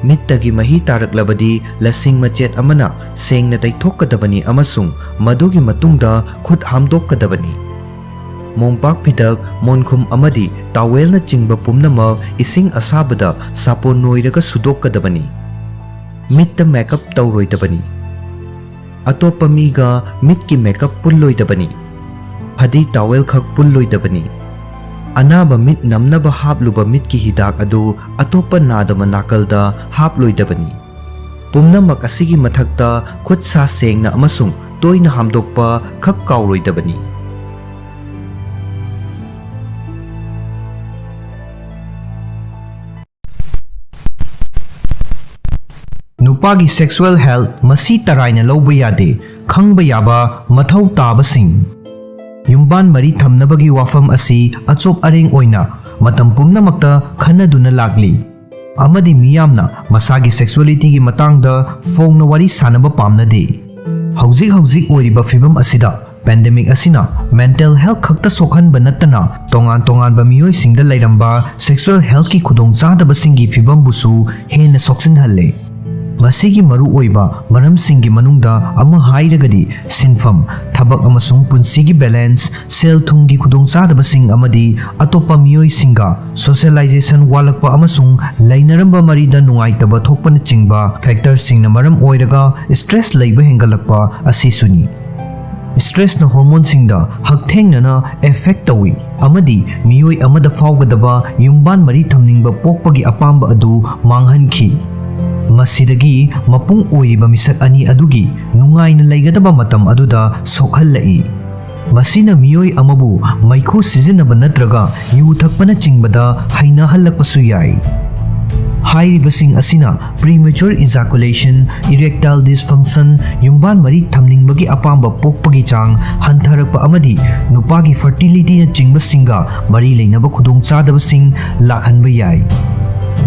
ꯃꯤꯠꯇꯒꯤ ꯃꯍꯤ ꯇꯥꯔꯛꯂꯕꯗꯤ ꯂꯁꯤꯡ ꯃꯆꯦꯠ ꯑꯃꯅ ꯁꯦꯡꯅ ꯇꯩꯊꯣꯛꯀꯗꯕꯅꯤ ꯑꯃꯁꯨꯡ ꯃꯗꯨꯒꯤ ꯃꯇꯨꯡꯗ ꯈꯨꯠ ꯍꯥꯝꯗꯣꯛꯀꯗꯕꯅꯤ꯫ ꯃꯣꯝꯄꯥꯛ ꯐꯤꯗꯛ, ꯃꯣꯟꯈꯨꯝ ꯑꯃꯗꯤ ꯇꯥꯋꯦꯜꯅꯆꯤꯡꯕ ꯄꯨꯝꯅꯃꯛ ꯏꯁꯤꯡ ꯑꯁꯥꯕꯗ ꯁꯥꯄꯣꯟ ꯅꯣꯏꯔꯒ ꯁꯨꯗꯣꯛꯀꯗꯕꯅꯤ꯫ ꯃꯤꯠꯇ ꯃꯦꯀꯞ ꯇꯧꯔꯣꯏꯗꯕꯅꯤ꯫ ꯑꯇꯣꯞꯄ ꯃꯤꯒ ꯃꯤꯠꯀꯤ ꯃꯦꯀꯞ ꯄꯨꯜꯂꯣꯏꯗꯕꯅꯤ꯫ ꯐꯗꯤ ꯇꯥꯋꯦꯜ ꯈꯛ ꯄꯨꯜꯂꯣꯏꯗꯕꯅꯤ꯫ ꯑꯅꯥꯕ ꯃꯤꯠ ꯅꯝꯅꯕ ꯍꯥꯞꯂꯨꯕ ꯃꯤꯠꯀꯤ ꯍꯤꯗꯥꯛ ꯑꯗꯨ ꯑꯇꯣꯞꯄ ꯅꯥꯗꯕ ꯅꯥꯀꯜꯗ ꯍꯥꯞꯂꯣꯏꯗꯕꯅꯤ꯫ ꯄꯨꯝꯅꯃꯛ ꯑꯁꯤꯒꯤ ꯃꯊꯛꯇ ꯈꯨꯠ ꯁꯥ ꯁꯦꯡꯅ ꯑꯃꯁꯨꯡ ꯇꯣꯏꯅ ꯍꯥꯝꯗꯣꯛꯄ ꯈꯛ ꯀꯥꯎꯔꯣꯏꯗꯕꯅꯤ꯫ ꯅꯨꯄꯥꯒꯤ sexual health ꯃꯁꯤ ꯇꯔꯥꯏꯅ ꯂꯧꯕ ꯌꯥꯗꯦ꯫ ꯈꯪꯕ ꯌꯥꯕ ꯃꯊꯧ ꯇꯥꯕꯁꯤꯡ꯫ ꯌꯨꯝꯕꯥꯟ ꯃꯔꯤ ꯊꯝꯅꯕꯒꯤ ꯋꯥꯐꯝ ꯑꯁꯤ ꯑꯆꯣꯞ ꯑꯔꯦꯡ ꯑꯣꯏꯅ ꯃꯇꯝ ꯄꯨꯝꯅꯃꯛꯇ ꯈꯟꯅꯗꯨꯅ ꯂꯥꯛꯂꯤ, ꯑꯃꯗꯤ ꯃꯤꯌꯥꯝꯅ ꯃꯁꯥꯒꯤ sexualityꯒꯤ ꯃꯇꯥꯡꯗ ꯐꯣꯡꯅ ꯋꯥꯔꯤ ꯁꯥꯅꯕ ꯄꯥꯝꯅꯗꯦ꯫ ꯍꯧꯖꯤꯛ ꯍꯧꯖꯤꯛ ꯑꯣꯏꯔꯤꯕ ꯐꯤꯚꯝ ꯑꯁꯤꯗ, pandemic ꯑꯁꯤꯅ mental health ꯈꯛꯇ ꯁꯣꯛꯍꯟꯕ ꯅꯠꯇꯅ ꯇꯣꯉꯥꯟ ꯇꯣꯉꯥꯟꯕ ꯃꯤꯑꯣꯏꯁꯤꯡꯗ ꯂꯩꯔꯝꯕ sexual healthꯀꯤ ꯈꯨꯗꯣꯡꯆꯥꯗꯕꯁꯤꯡꯒꯤ ꯐꯤꯚꯝꯕꯨꯁꯨ ꯍꯦꯟꯅ ꯁꯣꯛꯆꯤꯟꯍꯜꯂꯦ꯫ ꯃꯁꯤꯒꯤ ꯃꯔꯨꯑꯣꯏꯕ ꯃꯔꯝꯁꯤꯡꯒꯤ ꯃꯅꯨꯡꯗ ꯑꯃ ꯍꯥꯏꯔꯒꯗꯤ ꯁꯤꯟꯐꯝ, ꯊꯕꯛ ꯑꯃꯁꯨꯡ ꯄꯨꯟꯁꯤꯒꯤ balance, ꯁꯦꯜ ꯊꯨꯝꯒꯤ ꯈꯨꯗꯣꯡꯆꯥꯗꯕꯁꯤꯡ ꯑꯃꯗꯤ ꯑꯇꯣꯞꯄ ꯃꯤꯑꯣꯏꯁꯤꯡꯒ socialization ꯋꯥꯠꯂꯛꯄ ꯑꯃꯁꯨꯡ ꯂꯩꯅꯔꯝꯕ ꯃꯔꯤꯗ ꯅꯨꯡꯉꯥꯏꯇꯕ ꯊꯣꯛꯄꯅꯆꯤꯡꯕ factorꯁꯤꯡꯅ ꯃꯔꯝ ꯑꯣꯏꯔꯒ stress ꯂꯩꯕ ꯍꯦꯟꯒꯠꯂꯛꯄ ꯑꯁꯤꯁꯨꯅꯤ꯫ Stressꯅ hormoneꯁꯤꯡꯗ ꯍꯛꯊꯦꯡꯅꯅ effect ꯇꯧꯏ ꯑꯃꯗꯤ ꯃꯤꯑꯣꯏ ꯑꯃꯗ ꯐꯥꯎꯒꯗꯕ ꯌꯨꯝꯕꯥꯟ ꯃꯔꯤ ꯊꯝꯅꯤꯡꯕ ꯄꯣꯛꯄꯒꯤ ꯑꯄꯥꯝꯕ ꯑꯗꯨ ꯃꯥꯡꯍꯟꯈꯤ꯫ ꯃꯁꯤꯗꯒꯤ ꯃꯄꯨꯡ ꯑꯣꯏꯔꯤꯕ ꯃꯤꯁꯛ ꯑꯅꯤ ꯑꯗꯨꯒꯤ ꯅꯨꯡꯉꯥꯏꯅ ꯂꯩꯒꯗꯕ ꯃꯇꯝ ꯑꯗꯨꯗ ꯁꯣꯛꯍꯜꯂꯛꯏ꯫ ꯃꯁꯤꯅ ꯃꯤꯑꯣꯏ ꯑꯃꯕꯨ ꯃꯩꯈꯨ ꯁꯤꯖꯤꯟꯅꯕ ꯅꯠꯇ꯭ꯔꯒ ꯌꯨ ꯊꯛꯄꯅꯆꯤꯡꯕꯗ ꯍꯩꯅꯍꯜꯂꯛꯄꯁꯨ ꯌꯥꯏ꯫ ꯍꯥꯏꯔꯤꯕꯁꯤꯡ ꯑꯁꯤꯅ premature ejaculation, erectile dysfunction, ꯌꯨꯝꯕꯥꯟ ꯃꯔꯤ ꯊꯝꯅꯤꯡꯕꯒꯤ ꯑꯄꯥꯝꯕ ꯄꯣꯛꯄꯒꯤ ꯆꯥꯡ ꯍꯟꯊꯔꯛꯄ ꯑꯃꯗꯤ ꯅꯨꯄꯥꯒꯤ fertilityꯅꯆꯤꯡꯕꯁꯤꯡꯒ ꯃꯔꯤ ꯂꯩꯅꯕ ꯈꯨꯗꯣꯡꯆꯥꯗꯕꯁꯤꯡ ꯂꯥꯛꯍꯟꯕ ꯌꯥꯏ꯫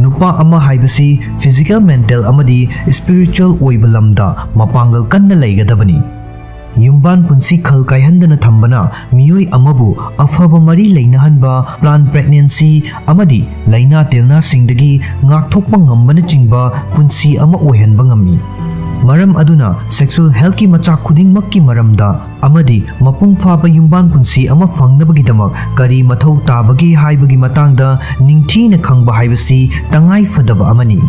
ꯅꯨꯄꯥ ꯑꯃ ꯍꯥꯏꯕꯁꯤ physical, mental ꯑꯃꯗꯤ spiritual ꯑꯣꯏꯕ ꯂꯝꯗ ꯃꯄꯥꯡꯒꯜ ꯀꯟꯅ ꯂꯩꯒꯗꯕꯅꯤ꯫ ꯌꯨꯝꯕꯥꯟ ꯄꯨꯟꯁꯤ ꯈꯜ ꯀꯥꯏꯍꯟꯗꯅ ꯊꯝꯕꯅ ꯃꯤꯑꯣꯏ ꯑꯃꯕꯨ ꯑꯐꯕ ꯃꯔꯤ ꯂꯩꯅꯍꯟꯕ, planned pregnancy ꯑꯃꯗꯤ ꯂꯥꯏꯅꯥ ꯇꯤꯜꯅꯥꯁꯤꯡꯗꯒꯤ ꯉꯥꯛꯊꯣꯛꯄ ꯉꯝꯕꯅꯆꯤꯡꯕ ꯄꯨꯟꯁꯤ ꯑꯃ ꯑꯣꯏꯍꯟꯕ ꯉꯝꯃꯤ꯫ ꯃꯔꯝ ꯑꯗꯨꯅ sexual healthꯀꯤ ꯃꯆꯥꯛ ꯈꯨꯗꯤꯡꯃꯛꯀꯤ ꯃꯔꯝꯗ ꯑꯃꯗꯤ ꯃꯄꯨꯡ ꯐꯥꯕ ꯌꯨꯝꯕꯥꯟ ꯄꯨꯟꯁꯤ ꯑꯃ ꯐꯪꯅꯕꯒꯤꯗꯃꯛ ꯀꯔꯤ ꯃꯊꯧ ꯇꯥꯕꯒꯦ ꯍꯥꯏꯕꯒꯤ ꯃꯇꯥꯡꯗ ꯅꯤꯡꯊꯤꯅ ꯈꯪꯕ ꯍꯥꯏꯕꯁꯤ ꯇꯉꯥꯏ ꯐꯗꯕ ꯑꯃꯅꯤ꯫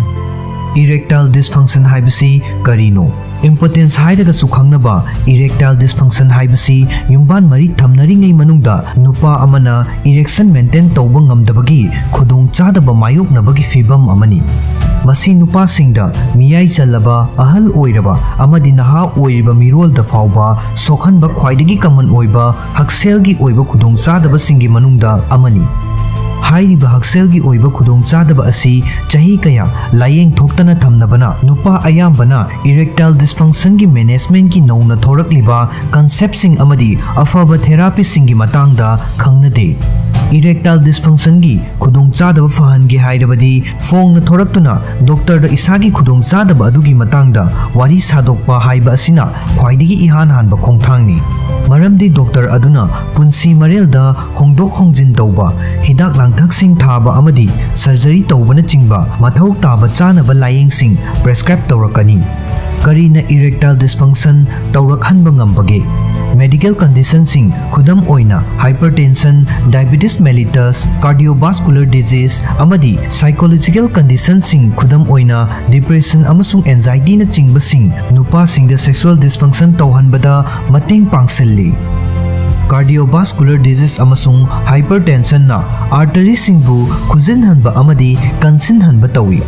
Erectile dysfunction ꯍꯥꯏꯕꯁꯤ ꯀꯔꯤꯅꯣ? Impotence ꯍꯥꯏꯔꯒꯁꯨ ꯈꯪꯅꯕ erectile dysfunction ꯍꯥꯏꯕꯁꯤ ꯌꯨꯝꯕꯥꯟ ꯃꯔꯤ ꯊꯝꯅꯔꯤꯉꯩ ꯃꯅꯨꯡꯗ ꯅꯨꯄꯥ ꯑꯃꯅ erection maintain ꯇꯧꯕ ꯉꯝꯗꯕꯒꯤ ꯈꯨꯗꯣꯡꯆꯥꯗꯕ ꯃꯥꯌꯣꯛꯅꯕꯒꯤ ꯐꯤꯚꯝ ꯑꯃꯅꯤ꯫ ꯃꯁꯤ ꯅꯨꯄꯥꯁꯤꯡꯗ, ꯃꯤꯌꯥꯏ ꯆꯜꯂꯕ, ꯑꯍꯜ ꯑꯣꯏꯔꯕ ꯑꯃꯗꯤ ꯅꯍꯥ ꯑꯣꯏꯔꯤꯕ ꯃꯤꯔꯣꯜꯗ ꯐꯥꯎꯕ ꯁꯣꯛꯍꯟꯕ ꯈ꯭ꯋꯥꯏꯗꯒꯤ common ꯑꯣꯏꯕ ꯍꯛꯁꯦꯜꯒꯤ ꯑꯣꯏꯕ ꯈꯨꯗꯣꯡꯆꯥꯗꯕꯁꯤꯡꯒꯤ ꯃꯅꯨꯡꯗ ꯑꯃꯅꯤ꯫ ꯍꯥꯏꯔꯤꯕ ꯍꯛꯁꯦꯜꯒꯤ ꯑꯣꯏꯕ ꯈꯨꯗꯣꯡꯆꯥꯗꯕ ꯑꯁꯤ ꯆꯍꯤ ꯀꯌꯥ ꯂꯥꯌꯦꯡ ꯊꯣꯛꯇꯅ ꯊꯝꯅꯕꯅ ꯅꯨꯄꯥ ꯑꯌꯥꯝꯕꯅ erectile dysfunctionꯒꯤ managementꯀꯤ ꯅꯧꯅ ꯊꯣꯔꯛꯂꯤꯕ conceptꯁꯤꯡ ꯑꯃꯗꯤ ꯑꯐꯕ therapyꯁꯤꯡꯒꯤ ꯃꯇꯥꯡꯗ ꯈꯪꯅꯗꯦ꯫ Erectile dysfunctionꯒꯤ ꯈꯨꯗꯣꯡꯆꯥꯗꯕ ꯐꯍꯟꯒꯦ ꯍꯥꯏꯔꯕꯗꯤ ꯐꯣꯡꯅ ꯊꯣꯔꯛꯇꯨꯅ doctorꯗ ꯏꯁꯥꯒꯤ ꯈꯨꯗꯣꯡꯆꯥꯗꯕ ꯑꯗꯨꯒꯤ ꯃꯇꯥꯡꯗ ꯋꯥꯔꯤ ꯁꯥꯗꯣꯛꯄ ꯍꯥꯏꯕ ꯑꯁꯤꯅ ꯈ꯭ꯋꯥꯏꯗꯒꯤ ꯏꯍꯥꯟ ꯍꯥꯟꯕ ꯈꯣꯡꯊꯥꯡꯅꯤ꯫ ꯃꯔꯝꯗꯤ doctor ꯑꯗꯨꯅ ꯄꯨꯟꯁꯤ ꯃꯔꯦꯜꯗ ꯍꯣꯡꯗꯣꯛ ꯍꯣꯡꯖꯤꯟ ꯇꯧꯕ, ꯍꯤꯗꯥꯛ ꯂꯥꯡꯊꯛꯁꯤꯡ ꯊꯥꯕ ꯑꯃꯗꯤ surgery ꯇꯧꯕꯅꯆꯤꯡꯕ ꯃꯊꯧ ꯇꯥꯕ ꯆꯥꯅꯕ ꯂꯥꯌꯦꯡꯁꯤꯡ prescribe ꯇꯧꯔꯛꯀꯅꯤ꯫ ꯀꯔꯤꯅ erectile dysfunction ꯇꯧꯔꯛꯍꯟꯕ ꯉꯝꯕꯒꯦ? Medical conditionꯁꯤꯡ, ꯈꯨꯗꯝ ꯑꯣꯏꯅ hypertension, diabetes mellitus, cardiovascular disease, ꯑꯃꯗꯤ psychological conditionꯁꯤꯡ, ꯈꯨꯗꯝ ꯑꯣꯏꯅ depression ꯑꯃꯁꯨꯡ anxietyꯅꯆꯤꯡꯕꯁꯤꯡ, ꯅꯨꯄꯥꯁꯤꯡꯗ sexual dysfunction ꯇꯧꯍꯟꯕꯗ ꯃꯇꯦꯡ ꯄꯥꯡꯁꯤꯜꯂꯤ꯫ Cardiovascular disease ꯑꯃꯁꯨꯡ hypertensionꯅ arteryꯁꯤꯡꯕꯨ ꯈꯨꯖꯤꯟꯍꯟꯕ ꯑꯃꯗꯤ ꯀꯟꯁꯤꯟꯍꯟꯕ ꯇꯧꯏ꯫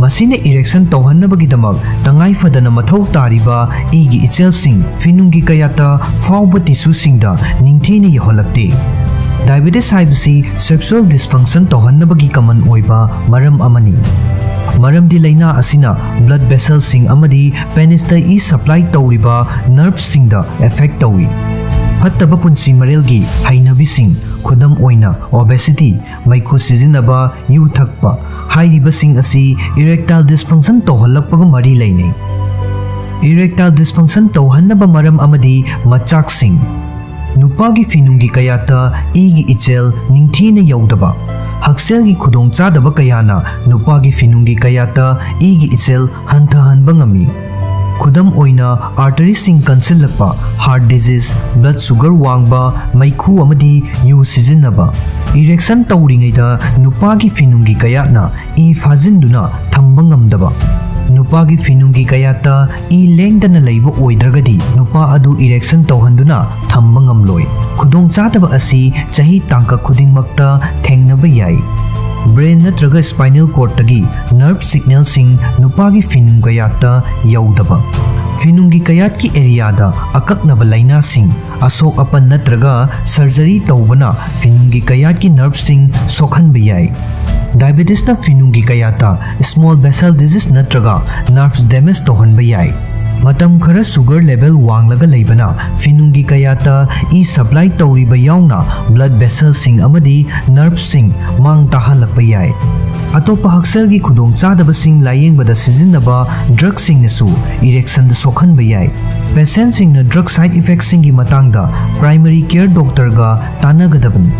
ꯃꯁꯤꯅ erection ꯇꯧꯍꯟꯅꯕꯒꯤꯗꯃꯛ ꯇꯉꯥꯏ ꯐꯗꯅ ꯃꯊꯧ ꯇꯥꯔꯤꯕ ꯏꯒꯤ ꯏꯆꯦꯜꯁꯤꯡ ꯐꯤꯅꯨꯡꯒꯤ ꯀꯌꯥꯠꯇ ꯐꯥꯎꯕ tissueꯁꯤꯡꯗ ꯅꯤꯡꯊꯤꯅ ꯌꯧꯍꯜꯂꯛꯇꯦ꯫ Diabetes ꯍꯥꯏꯕꯁꯤ sexual dysfunction ꯇꯧꯍꯟꯅꯕꯒꯤ common ꯑꯣꯏꯕ ꯃꯔꯝ ꯑꯃꯅꯤ꯫ ꯃꯔꯝꯗꯤ ꯂꯥꯏꯅꯥ ꯑꯁꯤꯅ blood vesselꯁꯤꯡ ꯑꯃꯗꯤ penisꯇ ꯏ supply ꯇꯧꯔꯤꯕ nerveꯁꯤꯡꯗ affect ꯇꯧꯏ꯫ ꯐꯠꯇꯕ ꯄꯨꯟꯁꯤ ꯃꯔꯦꯜꯒꯤ ꯍꯩꯅꯕꯤꯁꯤꯡ, ꯈꯨꯗꯝ ꯑꯣꯏꯅ obesity, ꯃꯩꯈꯨ ꯁꯤꯖꯤꯟꯅꯕ, ꯌꯨ ꯊꯛꯄ ꯍꯥꯏꯔꯤꯕꯁꯤꯡ ꯑꯁꯤ erectile dysfunction ꯇꯧꯍꯜꯂꯛꯄꯒ ꯃꯔꯤ ꯂꯩꯅꯩ꯫ Erectile dysfunction ꯇꯧꯍꯟꯅꯕ ꯃꯔꯝ ꯑꯃꯗꯤ ꯃꯆꯥꯛꯁꯤꯡ꯫ ꯅꯨꯄꯥꯒꯤ ꯐꯤꯅꯨꯡꯒꯤ ꯀꯌꯥꯠꯇ ꯏꯒꯤ ꯏꯆꯦꯜ ꯅꯤꯡꯊꯤꯅ ꯌꯧꯗꯕ꯫ ꯍꯛꯁꯦꯜꯒꯤ ꯈꯨꯗꯣꯡꯆꯥꯗꯕ ꯀꯌꯥꯅ ꯅꯨꯄꯥꯒꯤ ꯐꯤꯅꯨꯡꯒꯤ ꯀꯌꯥꯠꯇ ꯏꯒꯤ ꯏꯆꯦꯜ ꯍꯟꯊꯍꯟꯕ ꯉꯝꯃꯤ꯫ ꯈꯨꯗꯝ ꯑꯣꯏꯅ, arteriesꯁꯤꯡ ꯀꯟꯁꯤꯜꯂꯛꯄ, heart disease, blood sugar ꯋꯥꯡꯕ, ꯃꯩꯈꯨ ꯑꯃꯗꯤ ꯌꯨ ꯁꯤꯖꯤꯟꯅꯕ꯫ Erection ꯇꯧꯔꯤꯉꯩꯗ ꯅꯨꯄꯥꯒꯤ ꯐꯤꯅꯨꯡꯒꯤ ꯀꯌꯥꯠꯅ ꯏ ꯐꯥꯖꯤꯟꯗꯨꯅ ꯊꯝꯕ ꯉꯝꯗꯕ꯫ ꯅꯨꯄꯥꯒꯤ ꯐꯤꯅꯨꯡꯒꯤ ꯀꯌꯥꯠꯇ ꯏ ꯂꯦꯡꯗꯅ ꯂꯩꯕ ꯑꯣꯏꯗ꯭ꯔꯒꯗꯤ ꯅꯨꯄꯥ ꯑꯗꯨ erection ꯇꯧꯍꯟꯗꯨꯅ ꯊꯝꯕ ꯉꯝꯂꯣꯏ꯫ ꯈꯨꯗꯣꯡꯆꯥꯗꯕ ꯑꯁꯤ ꯆꯍꯤ ꯇꯥꯡꯀꯛ ꯈꯨꯗꯤꯡꯃꯛꯇ ꯊꯦꯡꯅꯕ ꯌꯥꯏ꯫ Brain ꯅꯠꯇ꯭ꯔꯒ spinal cordꯇꯒꯤ nerve signalꯁꯤꯡ ꯅꯨꯄꯥꯒꯤ ꯐꯤꯅꯨꯡ ꯀꯌꯥꯠꯇ ꯌꯧꯗꯕ꯫ ꯐꯤꯅꯨꯡꯒꯤ ꯀꯌꯥꯠꯀꯤ areaꯗ ꯑꯀꯛꯅꯕ ꯂꯥꯏꯅꯥꯁꯤꯡ, ꯑꯁꯣꯛ ꯑꯄꯟ ꯅꯠꯇ꯭ꯔꯒ surgery ꯇꯧꯕꯅ ꯐꯤꯅꯨꯡꯒꯤ ꯀꯌꯥꯠꯀꯤ nerveꯁꯤꯡ ꯁꯣꯛꯍꯟꯕ ꯌꯥꯏ꯫ Diabetesꯅ ꯐꯤꯅꯨꯡꯒꯤ ꯀꯌꯥꯠꯇ small vessel disease ꯅꯠꯇ꯭ꯔꯒ nerves damage ꯇꯧꯍꯟꯕ ꯌꯥꯏ꯫ ꯃꯇꯝ ꯈꯔ sugar level ꯋꯥꯡꯂꯒ ꯂꯩꯕꯅ ꯐꯤꯅꯨꯡꯒꯤ ꯀꯌꯥꯠꯇ ꯏ supply ꯇꯧꯔꯤꯕ ꯌꯥꯎꯅ blood vesselꯁꯤꯡ ꯑꯃꯗꯤ nerveꯁꯤꯡ ꯃꯥꯡ ꯇꯥꯍꯜꯂꯛꯄ ꯌꯥꯏ꯫ ꯑꯇꯣꯞꯄ ꯍꯛꯁꯦꯜꯒꯤ ꯈꯨꯗꯣꯡꯆꯥꯗꯕꯁꯤꯡ ꯂꯥꯌꯦꯡꯕꯗ ꯁꯤꯖꯤꯟꯅꯕ drugꯁꯤꯡꯅꯁꯨ erectionꯗ ꯁꯣꯛꯍꯟꯕ ꯌꯥꯏ꯫ Patientꯁꯤꯡꯅ drug side effectꯁꯤꯡꯒꯤ ꯃꯇꯥꯡꯗ primary care doctorꯒ ꯇꯥꯟꯅꯒꯗꯕꯅꯤ꯫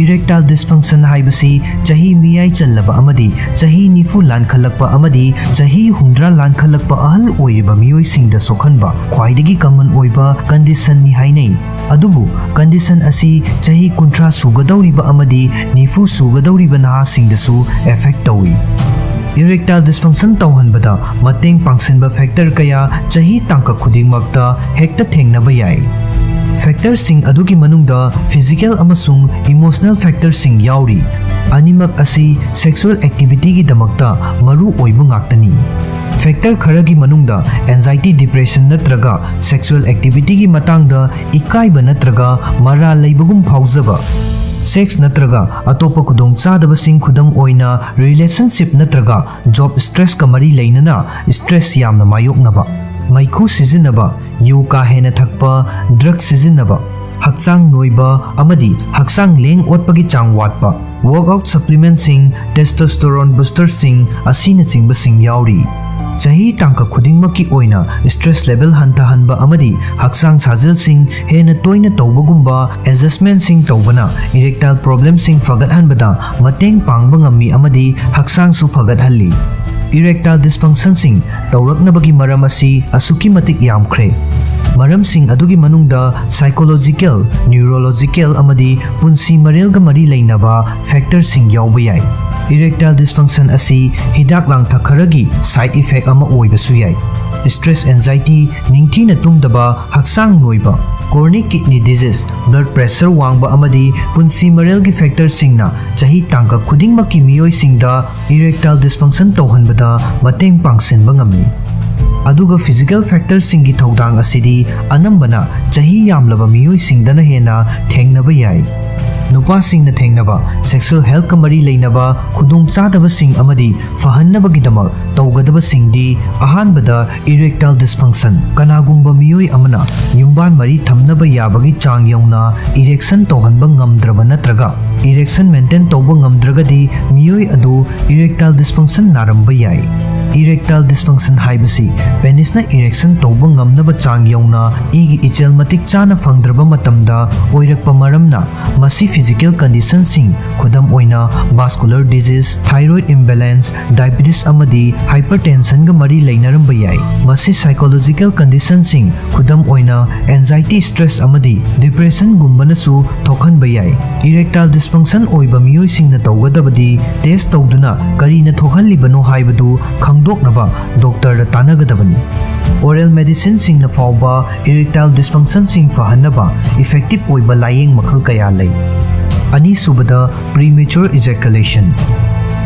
Erectile dysfunction ꯍꯥꯏꯕꯁꯤ ꯆꯍꯤ ꯃꯤꯌꯥꯏ ꯆꯜꯂꯕ ꯑꯃꯗꯤ ꯆꯍꯤ ꯅꯤꯐꯨ ꯂꯥꯟꯈꯠꯂꯛꯄ ꯑꯃꯗꯤ ꯆꯍꯤ ꯍꯨꯝꯗ꯭ꯔꯥ ꯂꯥꯟꯈꯠꯂꯛꯄ ꯑꯍꯜ ꯑꯣꯏꯔꯤꯕ ꯃꯤꯑꯣꯏꯁꯤꯡꯗ ꯁꯣꯛꯍꯟꯕ ꯈ꯭ꯋꯥꯏꯗꯒꯤ common ꯑꯣꯏꯕ conditionꯅꯤ ꯍꯥꯏꯅꯩ꯫ ꯑꯗꯨꯕꯨ condition ꯑꯁꯤ ꯆꯍꯤ ꯀꯨꯟꯊ꯭ꯔꯥ ꯁꯨꯒꯗꯧꯔꯤꯕ ꯑꯃꯗꯤ ꯅꯤꯐꯨ ꯁꯨꯒꯗꯧꯔꯤꯕ ꯅꯍꯥꯁꯤꯡꯗꯁꯨ affect ꯇꯧꯏ꯫ Erectile dysfunction ꯇꯧꯍꯟꯕꯗ ꯃꯇꯦꯡ ꯄꯥꯡꯁꯤꯟꯕ factor ꯀꯌꯥ ꯆꯍꯤ ꯇꯥꯡꯀꯛ ꯈꯨꯗꯤꯡꯃꯛꯇ ꯍꯦꯛꯇ ꯊꯦꯡꯅꯕ ꯌꯥꯏ꯫ Factorꯁꯤꯡ ꯑꯗꯨꯒꯤ ꯃꯅꯨꯡꯗ physical ꯑꯃꯁꯨꯡ emotional factorꯁꯤꯡ ꯌꯥꯎꯔꯤ꯫ ꯑꯅꯤꯃꯛ ꯑꯁꯤ sexual activityꯒꯤꯗꯃꯛꯇ ꯃꯔꯨ ꯑꯣꯏꯕ ꯉꯥꯛꯇꯅꯤ꯫ Factor ꯈꯔꯒꯤ ꯃꯅꯨꯡꯗ anxiety, depression ꯅꯠꯇ꯭ꯔꯒ sexual activityꯒꯤ ꯃꯇꯥꯡꯗ ꯏꯀꯥꯏꯕ ꯅꯠꯇ꯭ꯔꯒ ꯃꯔꯥꯜ ꯂꯩꯕꯒꯨꯝ ꯐꯥꯎꯖꯕ, sex ꯅꯠꯇ꯭ꯔꯒ ꯑꯇꯣꯞꯄ ꯈꯨꯗꯣꯡꯆꯥꯗꯕꯁꯤꯡ, ꯈꯨꯗꯝ ꯑꯣꯏꯅ relationship ꯅꯠꯇ꯭ꯔꯒ job stressꯀ ꯃꯔꯤ ꯂꯩꯅꯅ stress ꯌꯥꯝꯅ ꯃꯥꯌꯣꯛꯅꯕ, ꯃꯩꯈꯨ ꯁꯤꯖꯤꯟꯅꯕ, ꯌꯨ ꯀꯥ ꯍꯦꯟꯅ ꯊꯛꯄ, drug ꯁꯤꯖꯤꯟꯅꯕ, ꯍꯛꯆꯥꯡ ꯅꯣꯏꯕ ꯑꯃꯗꯤ ꯍꯛꯆꯥꯡ ꯂꯦꯡ ꯑꯣꯠꯄꯒꯤ ꯆꯥꯡ ꯋꯥꯠꯄ, workout supplementꯁꯤꯡ, testosterone boosterꯁꯤꯡ ꯑꯁꯤꯅꯆꯤꯡꯕꯁꯤꯡ ꯌꯥꯎꯔꯤ꯫ ꯆꯍꯤ ꯇꯥꯡꯀꯛ ꯈꯨꯗꯤꯡꯃꯛꯀꯤ ꯑꯣꯏꯅ stress level ꯍꯟꯊꯍꯟꯕ ꯑꯃꯗꯤ ꯍꯛꯆꯥꯡ ꯁꯥꯖꯦꯜꯁꯤꯡ ꯍꯦꯟꯅ ꯇꯣꯏꯅ ꯇꯧꯕꯒꯨꯝꯕ adjustmentꯁꯤꯡ ꯇꯧꯕꯅ erectile problemꯁꯤꯡ ꯐꯒꯠꯍꯟꯕꯗ ꯃꯇꯦꯡ ꯄꯥꯡꯕ ꯉꯝꯃꯤ ꯑꯃꯗꯤ ꯍꯛꯆꯥꯡꯁꯨ ꯐꯒꯠꯍꯜꯂꯤ꯫ Erectile dysfunctionꯁꯤꯡ ꯇꯧꯔꯛꯅꯕꯒꯤ ꯃꯔꯝ ꯑꯁꯤ ꯑꯁꯨꯛꯀꯤ ꯃꯇꯤꯛ ꯌꯥꯝꯈ꯭ꯔꯦ꯫ ꯃꯔꯝꯁꯤꯡ ꯑꯗꯨꯒꯤ ꯃꯅꯨꯡꯗ psychological, neurological ꯑꯃꯗꯤ ꯄꯨꯟꯁꯤ ꯃꯔꯦꯜꯒ ꯃꯔꯤ ꯂꯩꯅꯕ factorꯁꯤꯡ ꯌꯥꯎꯕ ꯌꯥꯏ꯫ Erectile dysfunction ꯑꯁꯤ ꯍꯤꯗꯥꯛ ꯂꯥꯡꯊꯛ ꯈꯔꯒꯤ side effect ꯑꯃ ꯑꯣꯏꯕꯁꯨ ꯌꯥꯏ꯫ Stress, anxiety, ꯅꯤꯡꯊꯤꯅ ꯇꯨꯝꯗꯕ, ꯍꯛꯆꯥꯡ ꯅꯣꯏꯕ, chronic kidney disease, blood pressure ꯋꯥꯡꯕ ꯑꯃꯗꯤ ꯄꯨꯟꯁꯤ ꯃꯔꯦꯜꯒꯤ factorꯁꯤꯡꯅ ꯆꯍꯤ ꯇꯥꯡꯀꯛ ꯈꯨꯗꯤꯡꯃꯛꯀꯤ ꯃꯤꯑꯣꯏꯁꯤꯡꯗ erectile dysfunction ꯇꯧꯍꯟꯕꯗ ꯃꯇꯦꯡ ꯄꯥꯡꯁꯤꯟꯕ ꯉꯝꯃꯤ꯫ ꯑꯗꯨꯒ physical factorꯁꯤꯡꯒꯤ ꯊꯧꯗꯥꯡ ꯑꯁꯤꯗꯤ ꯑꯅꯝꯕꯅ ꯆꯍꯤ ꯌꯥꯝꯂꯕ ꯃꯤꯑꯣꯏꯁꯤꯡꯗꯅ ꯍꯦꯟꯅ ꯊꯦꯡꯅꯕ ꯌꯥꯏ꯫ ꯅꯨꯄꯥꯁꯤꯡꯅ ꯊꯦꯡꯅꯕ sexual healthꯀ ꯃꯔꯤ ꯂꯩꯅꯕ ꯈꯨꯗꯣꯡꯆꯥꯗꯕꯁꯤꯡ ꯑꯃꯗꯤ ꯐꯍꯟꯅꯕꯒꯤꯗꯃꯛ ꯇꯧꯒꯗꯕꯁꯤꯡꯗꯤ, ꯑꯍꯥꯟꯕꯗ, erectile dysfunction꯫ ꯀꯅꯥꯒꯨꯝꯕ ꯃꯤꯑꯣꯏ ꯑꯃꯅ ꯌꯨꯝꯕꯥꯟ ꯃꯔꯤ ꯊꯝꯅꯕ ꯌꯥꯕꯒꯤ ꯆꯥꯡ ꯌꯧꯅ erection ꯇꯧꯍꯟꯕ ꯉꯝꯗ꯭ꯔꯕ ꯅꯠꯇ꯭ꯔꯒ erection maintain ꯇꯧꯕ ꯉꯝꯗ꯭ꯔꯒꯗꯤ, ꯃꯤꯑꯣꯏ ꯑꯗꯨ erectile dysfunction ꯅꯥꯔꯝꯕ ꯌꯥꯏ꯫ Erectile dysfunction ꯍꯥꯏꯕꯁꯤ penisꯅ erection ꯇꯧꯕ ꯉꯝꯅꯕ ꯆꯥꯡ ꯌꯧꯅ ꯏꯒꯤ ꯏꯆꯦꯜ ꯃꯇꯤꯛ ꯆꯥꯅ ꯐꯪꯗ꯭ꯔꯕ ꯃꯇꯝꯗ ꯑꯣꯏꯔꯛꯄ ꯃꯔꯝꯅ, ꯃꯁꯤ physical conditionꯁꯤꯡ, ꯈꯨꯗꯝ ꯑꯣꯏꯅ vascular disease, thyroid imbalance, diabetes ꯑꯃꯗꯤ hypertensionꯒ ꯃꯔꯤ ꯂꯩꯅꯔꯝꯕ ꯌꯥꯏ꯫ ꯃꯁꯤ psychological conditionꯁꯤꯡ, ꯈꯨꯗꯝ ꯑꯣꯏꯅ anxiety, stress ꯑꯃꯗꯤ depressionꯒꯨꯝꯕꯅꯁꯨ ꯊꯣꯛꯍꯟꯕ ꯌꯥꯏ꯫ Erectile dysfunction ꯑꯣꯏꯕ ꯃꯤꯑꯣꯏꯁꯤꯡꯅ ꯇꯧꯒꯗꯕꯗꯤ test ꯇꯧꯗꯨꯅ ꯀꯔꯤꯅ ꯊꯣꯛꯍꯜꯂꯤꯕꯅꯣ ꯍꯥꯏꯕꯗꯨ ꯈꯪꯗꯣꯛꯅꯕ doctorꯗ ꯇꯥꯟꯅꯒꯗꯕꯅꯤ꯫ Oral medicineꯁꯤꯡꯅ ꯐꯥꯎꯕ erectile dysfunctionꯁꯤꯡ ꯐꯍꯟꯅꯕ effective ꯑꯣꯏꯕ ꯂꯥꯌꯦꯡ ꯃꯈꯜ ꯀꯌꯥ ꯂꯩ꯫ ꯑꯅꯤꯁꯨꯕꯗ, premature ejaculation꯫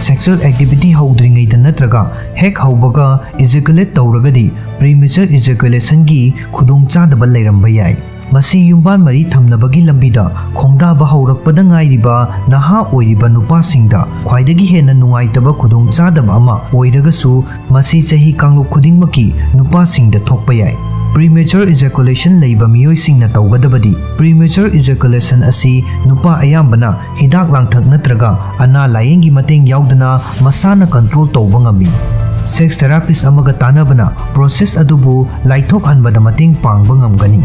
Sexual activity ꯍꯧꯗ꯭ꯔꯤꯉꯩꯗ ꯅꯠꯇ꯭ꯔꯒ ꯍꯦꯛ ꯍꯧꯕꯒ ejaculate ꯇꯧꯔꯒꯗꯤ premature ejaculationꯒꯤ ꯈꯨꯗꯣꯡꯆꯥꯗꯕ ꯂꯩꯔꯝꯕ ꯌꯥꯏ꯫ ꯃꯁꯤ ꯌꯨꯝꯕꯥꯟ ꯃꯔꯤ ꯊꯝꯅꯕꯒꯤ ꯂꯝꯕꯤꯗ ꯈꯣꯡꯗꯥꯕ ꯍꯧꯔꯛꯄꯗ ꯉꯥꯏꯔꯤꯕ ꯅꯍꯥ ꯑꯣꯏꯔꯤꯕ ꯅꯨꯄꯥꯁꯤꯡꯗ ꯈ꯭ꯋꯥꯏꯗꯒꯤ ꯍꯦꯟꯅ ꯅꯨꯡꯉꯥꯏꯇꯕ ꯈꯨꯗꯣꯡꯆꯥꯗꯕ ꯑꯃ ꯑꯣꯏꯔꯒꯁꯨ, ꯃꯁꯤ ꯆꯍꯤ ꯀꯥꯡꯂꯨꯞ ꯈꯨꯗꯤꯡꯃꯛꯀꯤ ꯅꯨꯄꯥꯁꯤꯡꯗ ꯊꯣꯛꯄ ꯌꯥꯏ꯫ Premature ejaculation ꯂꯩꯕ ꯃꯤꯑꯣꯏꯁꯤꯡꯅ ꯇꯧꯒꯗꯕꯗꯤ: premature ejaculation ꯑꯁꯤ ꯅꯨꯄꯥ ꯑꯌꯥꯝꯕꯅ ꯍꯤꯗꯥꯛ ꯂꯥꯡꯊꯛ ꯅꯠꯇ꯭ꯔꯒ ꯑꯅꯥ ꯂꯥꯌꯦꯡꯒꯤ ꯃꯇꯦꯡ ꯌꯥꯎꯗꯅ ꯃꯁꯥꯅ control ꯇꯧꯕ ꯉꯝꯃꯤ꯫ Sex therapist ꯑꯃꯒ ꯇꯥꯟꯅꯕꯅ process ꯑꯗꯨꯕꯨ ꯂꯥꯏꯊꯣꯛꯍꯟꯕꯗ ꯃꯇꯦꯡ ꯄꯥꯡꯕ ꯉꯝꯒꯅꯤ꯫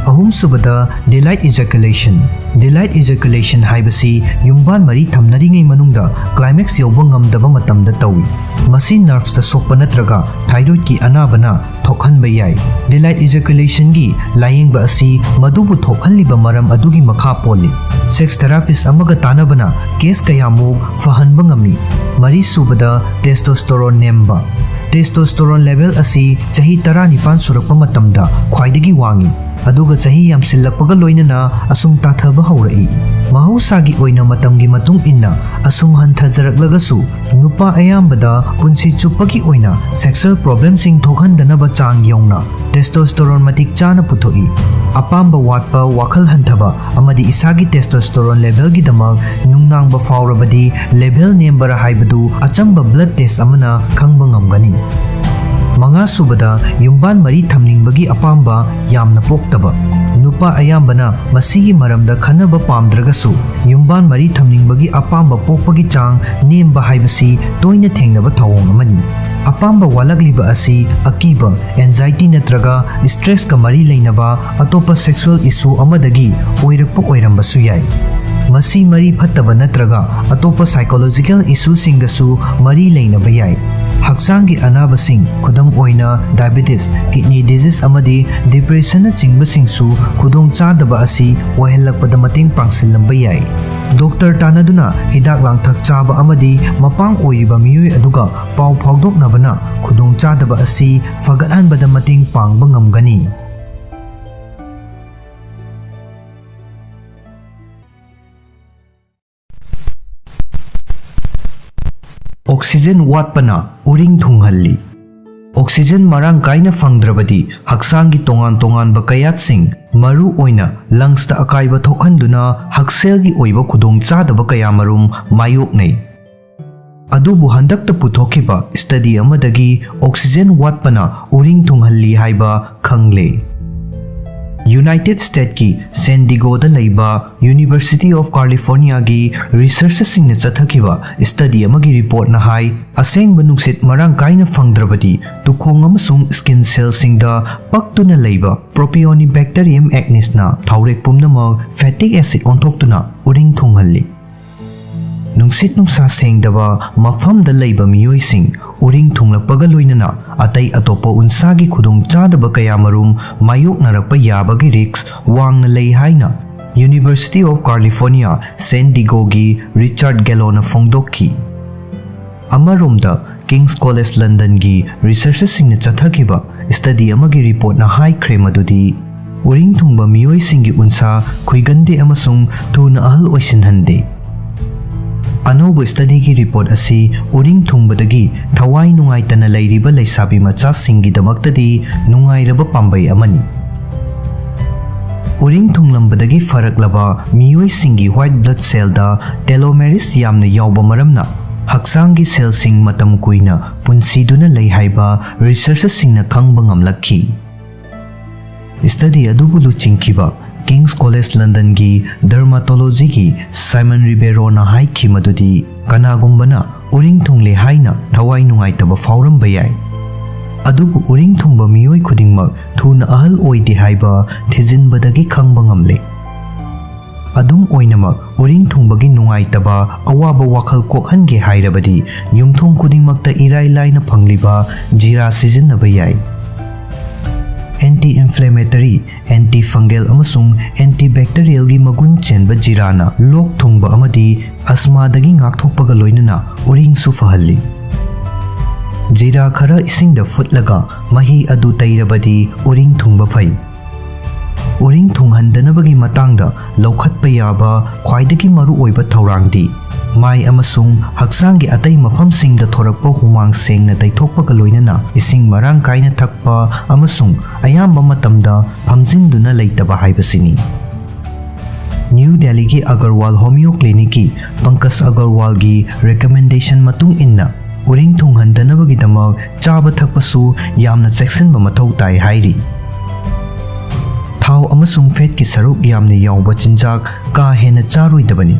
ꯑꯍꯨꯝꯁꯨꯕꯗ, delayed ejaculation꯫ Delayed ejaculation ꯍꯥꯏꯕꯁꯤ ꯌꯨꯝꯕꯥꯟ ꯃꯔꯤ ꯊꯝꯅꯔꯤꯉꯩ ꯃꯅꯨꯡꯗ climax ꯌꯧꯕ ꯉꯝꯗꯕ ꯃꯇꯝꯗ ꯇꯧꯏ꯫ ꯃꯁꯤ nervesꯇ ꯁꯣꯛꯄ ꯅꯠꯇ꯭ꯔꯒ thyroidꯀꯤ ꯑꯅꯥꯕꯅ ꯊꯣꯛꯍꯟꯕ ꯌꯥꯏ꯫ Delayed ejaculationꯒꯤ ꯂꯥꯌꯦꯡꯕ ꯑꯁꯤ ꯃꯗꯨꯕꯨ ꯊꯣꯛꯍꯜꯂꯤꯕ ꯃꯔꯝ ꯑꯗꯨꯒꯤ ꯃꯈꯥ ꯄꯣꯜꯂꯤ꯫ Sex therapist ꯑꯃꯒ ꯇꯥꯟꯅꯕꯅ case ꯀꯌꯥꯃꯨꯛ ꯐꯍꯟꯕ ꯉꯝꯃꯤ꯫ ꯃꯔꯤꯁꯨꯕꯗ, testosterone ꯅꯦꯝꯕ꯫ Testosterone level ꯑꯁꯤ ꯆꯍꯤ ꯇꯔꯥꯅꯤꯄꯥꯟ ꯁꯨꯔꯛꯄ ꯃꯇꯝꯗ ꯈ꯭ꯋꯥꯏꯗꯒꯤ ꯋꯥꯡꯏ, ꯑꯗꯨꯒ ꯆꯍꯤ ꯌꯥꯝꯁꯤꯜꯂꯛꯄꯒ ꯂꯣꯏꯅꯅ ꯑꯁꯨꯝ ꯇꯥꯊꯕ ꯍꯧꯔꯛꯏ꯫ ꯃꯍꯧꯁꯥꯒꯤ ꯑꯣꯏꯅ ꯃꯇꯝꯒꯤ ꯃꯇꯨꯡ ꯏꯟꯅ ꯑꯁꯨꯝ ꯍꯟꯊꯖꯔꯛꯂꯒꯁꯨ, ꯅꯨꯄꯥ ꯑꯌꯥꯝꯕꯗ ꯄꯨꯟꯁꯤ ꯆꯨꯞꯄꯒꯤ ꯑꯣꯏꯅ sexual problemꯁꯤꯡ ꯊꯣꯛꯍꯟꯗꯅꯕ ꯆꯥꯡ ꯌꯧꯅ testosterone ꯃꯇꯤꯛ ꯆꯥꯅ ꯄꯨꯊꯣꯛꯏ꯫ ꯑꯄꯥꯝꯕ ꯋꯥꯠꯄ, ꯋꯥꯈꯜ ꯍꯟꯊꯕ, ꯑꯃꯗꯤ ꯏꯁꯥꯒꯤ testosterone levelꯒꯤꯗꯃꯛ ꯅꯨꯡꯅꯥꯡꯕ ꯐꯥꯎꯔꯕꯗꯤ, level ꯅꯦꯝꯕꯔꯥ ꯍꯥꯏꯕꯗꯨ ꯑꯆꯝꯕ blood test ꯑꯃꯅ ꯈꯪꯕ ꯉꯝꯒꯅꯤ꯫ ꯃꯉꯥꯁꯨꯕꯗ, ꯌꯨꯝꯕꯥꯟ ꯃꯔꯤ ꯊꯝꯅꯤꯡꯕꯒꯤ ꯑꯄꯥꯝꯕ ꯌꯥꯝꯅ ꯄꯣꯛꯇꯕ꯫ ꯅꯨꯄꯥ ꯑꯌꯥꯝꯕꯅ ꯃꯁꯤꯒꯤ ꯃꯔꯝꯗ ꯈꯟꯅꯕ ꯄꯥꯝꯗ꯭ꯔꯒꯁꯨ, ꯌꯨꯝꯕꯥꯟ ꯃꯔꯤ ꯊꯝꯅꯤꯡꯕꯒꯤ ꯑꯄꯥꯝꯕ ꯄꯣꯛꯄꯒꯤ ꯆꯥꯡ ꯅꯦꯝꯕ ꯍꯥꯏꯕꯁꯤ ꯇꯣꯏꯅ ꯊꯦꯡꯅꯕ ꯊꯧꯑꯣꯡ ꯑꯃꯅꯤ꯫ ꯑꯄꯥꯝꯕ ꯋꯥꯠꯂꯛꯂꯤꯕ ꯑꯁꯤ ꯑꯀꯤꯕ, anxiety ꯅꯠꯇ꯭ꯔꯒ stressꯀ ꯃꯔꯤ ꯂꯩꯅꯕ ꯑꯇꯣꯞꯄ sexual issue ꯑꯃꯗꯒꯤ ꯑꯣꯏꯔꯛꯄ ꯑꯣꯏꯔꯝꯕꯁꯨ ꯌꯥꯏ꯫ ꯃꯁꯤ ꯃꯔꯤ ꯐꯠꯇꯕ ꯅꯠꯇ꯭ꯔꯒ ꯑꯇꯣꯞꯄ psychological issueꯁꯤꯡꯒꯁꯨ ꯃꯔꯤ ꯂꯩꯅꯕ ꯌꯥꯏ꯫ ꯍꯛꯆꯥꯡꯒꯤ ꯑꯅꯥꯕꯁꯤꯡ, ꯈꯨꯗꯝ ꯑꯣꯏꯅ diabetes, kidney disease ꯑꯃꯗꯤ depressionꯅꯆꯤꯡꯕꯁꯤꯡꯁꯨ ꯈꯨꯗꯣꯡꯆꯥꯗꯕ ꯑꯁꯤ ꯑꯣꯏꯍꯜꯂꯛꯄꯗ ꯃꯇꯦꯡ ꯄꯥꯡꯁꯤꯜꯂꯝꯕ ꯌꯥꯏ꯫ ꯗꯣꯛꯇꯔ ꯇꯥꯟꯅꯗꯨꯅ ꯍꯤꯗꯥꯛ ꯂꯥꯡꯊꯛ ꯆꯥꯕ ꯑꯃꯗꯤ ꯃꯄꯥꯡ ꯑꯣꯏꯔꯤꯕ ꯃꯤꯑꯣꯏ ꯑꯗꯨꯒ ꯄꯥꯎ ꯐꯥꯎꯗꯣꯛꯅꯕꯅ ꯈꯨꯗꯣꯡꯆꯥꯗꯕ ꯑꯁꯤ ꯐꯒꯠꯍꯟꯕꯗ ꯃꯇꯦꯡ ꯄꯥꯡꯕ ꯉꯝꯒꯅꯤ꯫ ꯑꯣꯛꯁꯤꯖꯦꯟ ꯋꯥꯠꯄꯅ ꯎꯔꯤꯡ ꯊꯨꯡꯍꯜꯂꯤ꯫ ꯑꯣꯛꯁꯤꯖꯦꯟ ꯃꯔꯥꯡ ꯀꯥꯏꯅ ꯐꯪꯗ꯭ꯔꯕꯗꯤ ꯍꯛꯆꯥꯡꯒꯤ ꯇꯣꯉꯥꯟ ꯇꯣꯉꯥꯟꯕ ꯀꯌꯥꯠꯁꯤꯡ, ꯃꯔꯨ ꯑꯣꯏꯅ ꯂꯪꯁꯇ ꯑꯀꯥꯏꯕ ꯊꯣꯛꯍꯟꯗꯨꯅ ꯍꯛꯁꯦꯜꯒꯤ ꯑꯣꯏꯕ ꯈꯨꯗꯣꯡꯆꯥꯗꯕ ꯀꯌꯥꯃꯔꯨꯝ ꯃꯥꯌꯣꯛꯅꯩ꯫ ꯑꯗꯨꯕꯨ ꯍꯟꯗꯛꯇ ꯄꯨꯊꯣꯛꯈꯤꯕ ꯁ꯭ꯇꯗꯤ ꯑꯃꯗꯒꯤ ꯑꯣꯛꯁꯤꯖꯦꯟ ꯋꯥꯠꯄꯅ ꯎꯔꯤꯡ ꯊꯨꯡꯍꯜꯂꯤ ꯍꯥꯏꯕ ꯈꯪꯂꯦ꯫ ꯌꯨꯅꯥꯏꯇꯦꯗ ꯁ꯭ꯇꯦꯠꯀꯤ ꯁꯦꯟ ꯗꯤꯒꯣꯗ ꯂꯩꯕ ꯌꯨꯅꯤꯚꯔꯁꯤꯇꯤ ꯑꯣꯐ ꯀꯥꯂꯤꯐꯣꯔꯅꯤꯌꯥꯒꯤ ꯔꯤꯁꯔꯆꯔꯁꯤꯡꯅ ꯆꯠꯊꯈꯤꯕ ꯁ꯭ꯇꯗꯤ ꯑꯃꯒꯤ ꯔꯤꯄꯣꯔꯠꯅ ꯍꯥꯏ, ꯑꯁꯦꯡꯕ ꯅꯨꯡꯁꯤꯠ ꯃꯔꯥꯡ ꯀꯥꯏꯅ ꯐꯪꯗ꯭ꯔꯕꯗꯤ ꯇꯨꯈꯣꯡ ꯑꯃꯁꯨꯡ ꯁ꯭ꯀꯤꯟ ꯁꯦꯜꯁꯤꯡꯗ ꯄꯛꯇꯨꯅ ꯂꯩꯕ Propionibacterium acnesꯅ ꯊꯥꯎꯔꯦꯛ ꯄꯨꯝꯅꯃꯛ ꯐꯦꯇꯤꯛ ꯑꯦꯁꯤꯗ ꯑꯣꯟꯊꯣꯛꯇꯨꯅ ꯎꯔꯤꯡ ꯊꯨꯡꯍꯜꯂꯤ꯫ ꯅꯨꯡꯁꯤꯠ ꯅꯨꯡꯁꯥ ꯁꯦꯡꯗꯕ ꯃꯐꯝꯗ ꯂꯩꯕ ꯃꯤꯑꯣꯏꯁꯤꯡ ꯎꯔꯤꯡ ꯊꯨꯡꯂꯛꯄꯒ ꯂꯣꯏꯅꯅ ꯑꯇꯩ ꯑꯇꯣꯞꯄ ꯎꯟꯁꯥꯒꯤ ꯈꯨꯗꯣꯡꯆꯥꯗꯕ ꯀꯌꯥꯃꯔꯨꯝ ꯃꯥꯌꯣꯛꯅꯔꯛꯄ ꯌꯥꯕꯒꯤ ꯔꯤꯁ꯭ꯛ ꯋꯥꯡꯅ ꯂꯩ ꯍꯥꯏꯅ ꯌꯨꯅꯤꯚꯔꯁꯤꯇꯤ ꯑꯣꯐ ꯀꯥꯂꯤꯐꯣꯔꯅꯤꯌꯥ ꯁꯦꯟ ꯗꯤꯒꯣꯒꯤ ꯔꯤꯆꯥꯔꯗ ꯒꯦꯂꯣꯅ ꯐꯣꯡꯗꯣꯛꯈꯤ꯫ ꯑꯃꯔꯣꯝꯗ, ꯀꯤꯡꯁ ꯀꯣꯂꯦꯖ ꯂꯟꯗꯟꯒꯤ ꯔꯤꯁꯔꯆꯔꯁꯤꯡꯅ ꯆꯠꯊꯈꯤꯕ ꯁ꯭ꯇꯗꯤ ꯑꯃꯒꯤ ꯔꯤꯄꯣꯔꯠꯅ ꯍꯥꯏꯈ꯭ꯔꯦ ꯃꯗꯨꯗꯤ ꯎꯔꯤꯡ ꯊꯨꯡꯕ ꯃꯤꯑꯣꯏꯁꯤꯡꯒꯤ ꯎꯟꯁꯥ ꯈꯨꯏꯒꯟꯗꯦ ꯑꯃꯁꯨꯡ ꯊꯨꯅ ꯑꯍꯜ ꯑꯣꯏꯁꯤꯟꯍꯟꯗꯦ꯫ ꯑꯅꯧꯕ ꯁ꯭ꯇꯗꯤꯒꯤ ꯔꯤꯄꯣꯔꯠ ꯑꯁꯤ ꯎꯔꯤꯡ ꯊꯨꯡꯕꯗꯒꯤ ꯊꯋꯥꯏ ꯅꯨꯡꯉꯥꯏꯇꯅ ꯂꯩꯔꯤꯕ ꯂꯩꯁꯥꯕꯤ ꯃꯆꯥꯁꯤꯡꯒꯤꯗꯃꯛꯇꯗꯤ ꯅꯨꯡꯉꯥꯏꯔꯕ ꯄꯥꯝꯕꯩ ꯑꯃꯅꯤ꯫ ꯎꯔꯤꯡ ꯊꯨꯡꯂꯝꯕꯗꯒꯤ ꯐꯔꯛꯂꯕ ꯃꯤꯑꯣꯏꯁꯤꯡꯒꯤ ꯋꯥꯏꯠ ꯕ꯭ꯂꯗ ꯁꯦꯜꯗ ꯇꯦꯂꯣꯃꯦꯔꯤꯁ ꯌꯥꯝꯅ ꯌꯥꯎꯕ ꯃꯔꯝꯅ ꯍꯛꯆꯥꯡꯒꯤ ꯁꯦꯜꯁꯤꯡ ꯃꯇꯝ ꯀꯨꯏꯅ ꯄꯨꯟꯁꯤꯗꯨꯅ ꯂꯩ ꯍꯥꯏꯕ ꯔꯤꯁꯔꯆꯔꯁꯤꯡꯅ ꯈꯪꯕ ꯉꯝꯂꯛꯈꯤ꯫ ꯁ꯭ꯇꯗꯤ ꯑꯗꯨꯕꯨ ꯂꯨꯆꯤꯡꯈꯤꯕ ꯀꯤꯡꯁ ꯀꯣꯂꯦꯖ ꯂꯟꯗꯟꯒꯤ ꯗꯔꯃꯥꯇꯣꯂꯣꯖꯤꯒꯤ ꯁꯥꯏꯃꯟ ꯔꯤꯕꯦꯔꯣꯅ ꯍꯥꯏꯈꯤ ꯃꯗꯨꯗꯤ ꯀꯅꯥꯒꯨꯝꯕꯅ ꯎꯔꯤꯡ ꯊꯨꯡꯂꯦ ꯍꯥꯏꯅ ꯊꯋꯥꯏ ꯅꯨꯡꯉꯥꯏꯇꯕ ꯐꯥꯎꯔꯝꯕ ꯌꯥꯏ, ꯑꯗꯨꯕꯨ ꯎꯔꯤꯡ ꯊꯨꯡꯕ ꯃꯤꯑꯣꯏ ꯈꯨꯗꯤꯡꯃꯛ ꯊꯨꯅ ꯑꯍꯜ ꯑꯣꯏꯗꯦ ꯍꯥꯏꯕ ꯊꯤꯖꯤꯟꯕꯗꯒꯤ ꯈꯪꯕ ꯉꯝꯂꯦ꯫ ꯑꯗꯨꯝ ꯑꯣꯏꯅꯃꯛ, ꯎꯔꯤꯡ ꯊꯨꯡꯕꯒꯤ ꯅꯨꯡꯉꯥꯏꯇꯕ ꯑꯋꯥꯕ ꯋꯥꯈꯜ ꯀꯣꯛꯍꯟꯒꯦ ꯍꯥꯏꯔꯕꯗꯤ ꯌꯨꯝꯊꯣꯡ ꯈꯨꯗꯤꯡꯃꯛꯇ ꯏꯔꯥꯏ ꯂꯥꯏꯅ ꯐꯪꯂꯤꯕ ꯖꯤꯔꯥ ꯁꯤꯖꯤꯟꯅꯕ ꯌꯥꯏ꯫ ꯑꯦꯟꯇꯤ ꯏꯟꯐ꯭ꯂꯦꯃꯦꯇꯔꯤ, ꯑꯦꯟꯇꯤ ꯐꯪꯒꯦꯜ ꯑꯃꯁꯨꯡ ꯑꯦꯟꯇꯤ ꯕꯦꯛꯇꯔꯤꯌꯦꯜꯒꯤ ꯃꯒꯨꯟ ꯆꯦꯟꯕ ꯖꯤꯔꯥꯅ ꯂꯣꯛ ꯊꯨꯡꯕ ꯑꯃꯗꯤ ꯑꯁꯃꯥꯗꯒꯤ ꯉꯥꯛꯊꯣꯛꯄꯒ ꯂꯣꯏꯅꯅ ꯎꯔꯤꯡꯁꯨ ꯐꯍꯜꯂꯤ꯫ ꯖꯤꯔꯥ ꯈꯔ ꯏꯁꯤꯡꯗ ꯐꯨꯠꯂꯒ ꯃꯍꯤ ꯑꯗꯨ ꯇꯩꯔꯕꯗꯤ ꯎꯔꯤꯡ ꯊꯨꯡꯕ ꯐꯩ꯫ ꯎꯔꯤꯡ ꯊꯨꯡꯍꯟꯗꯅꯕꯒꯤ ꯃꯇꯥꯡꯗ ꯂꯧꯈꯠꯄ ꯌꯥꯕ ꯈ꯭ꯋꯥꯏꯗꯒꯤ ꯃꯔꯨꯑꯣꯏꯕ ꯊꯧꯔꯥꯡꯗꯤ ꯃꯥꯏ ꯑꯃꯁꯨꯡ ꯍꯛꯆꯥꯡꯒꯤ ꯑꯇꯩ ꯃꯐꯝꯁꯤꯡꯗ ꯊꯣꯔꯛꯄ ꯍꯨꯃꯥꯡ ꯁꯦꯡꯅ ꯇꯩꯊꯣꯛꯄꯒ ꯂꯣꯏꯅꯅ ꯏꯁꯤꯡ ꯃꯔꯥꯡ ꯀꯥꯏꯅ ꯊꯛꯄ ꯑꯃꯁꯨꯡ ꯑꯌꯥꯝꯕ ꯃꯇꯝꯗ ꯐꯝꯖꯤꯟꯗꯨꯅ ꯂꯩꯇꯕ ꯍꯥꯏꯕꯁꯤꯅꯤ꯫ ꯅ꯭ꯌꯨ ꯗꯦꯜꯂꯤꯒꯤ ꯑꯒꯔꯋꯥꯜ ꯍꯣꯃꯤꯌꯣ ꯀ꯭ꯂꯤꯅꯤꯛꯀꯤ ꯄꯪꯀꯖ ꯑꯒꯔꯋꯥꯜꯒꯤ ꯔꯤꯀꯃꯦꯟꯗꯦꯁꯟ ꯃꯇꯨꯡ ꯏꯟꯅ, ꯎꯔꯤꯡ ꯊꯨꯡꯍꯟꯗꯅꯕꯒꯤꯗꯃꯛ ꯆꯥꯕ ꯊꯛꯄꯁꯨ ꯌꯥꯝꯅ ꯆꯦꯛꯁꯤꯟꯕ ꯃꯊꯧ ꯇꯥꯏ ꯍꯥꯏꯔꯤ꯫ ꯊꯥꯎ ꯑꯃꯁꯨꯡ ꯐꯦꯠꯀꯤ ꯁꯔꯨꯛ ꯌꯥꯝꯅ ꯌꯥꯎꯕ ꯆꯤꯟꯖꯥꯛ ꯀꯥ ꯍꯦꯟꯅ ꯆꯥꯔꯣꯏꯗꯕꯅꯤ,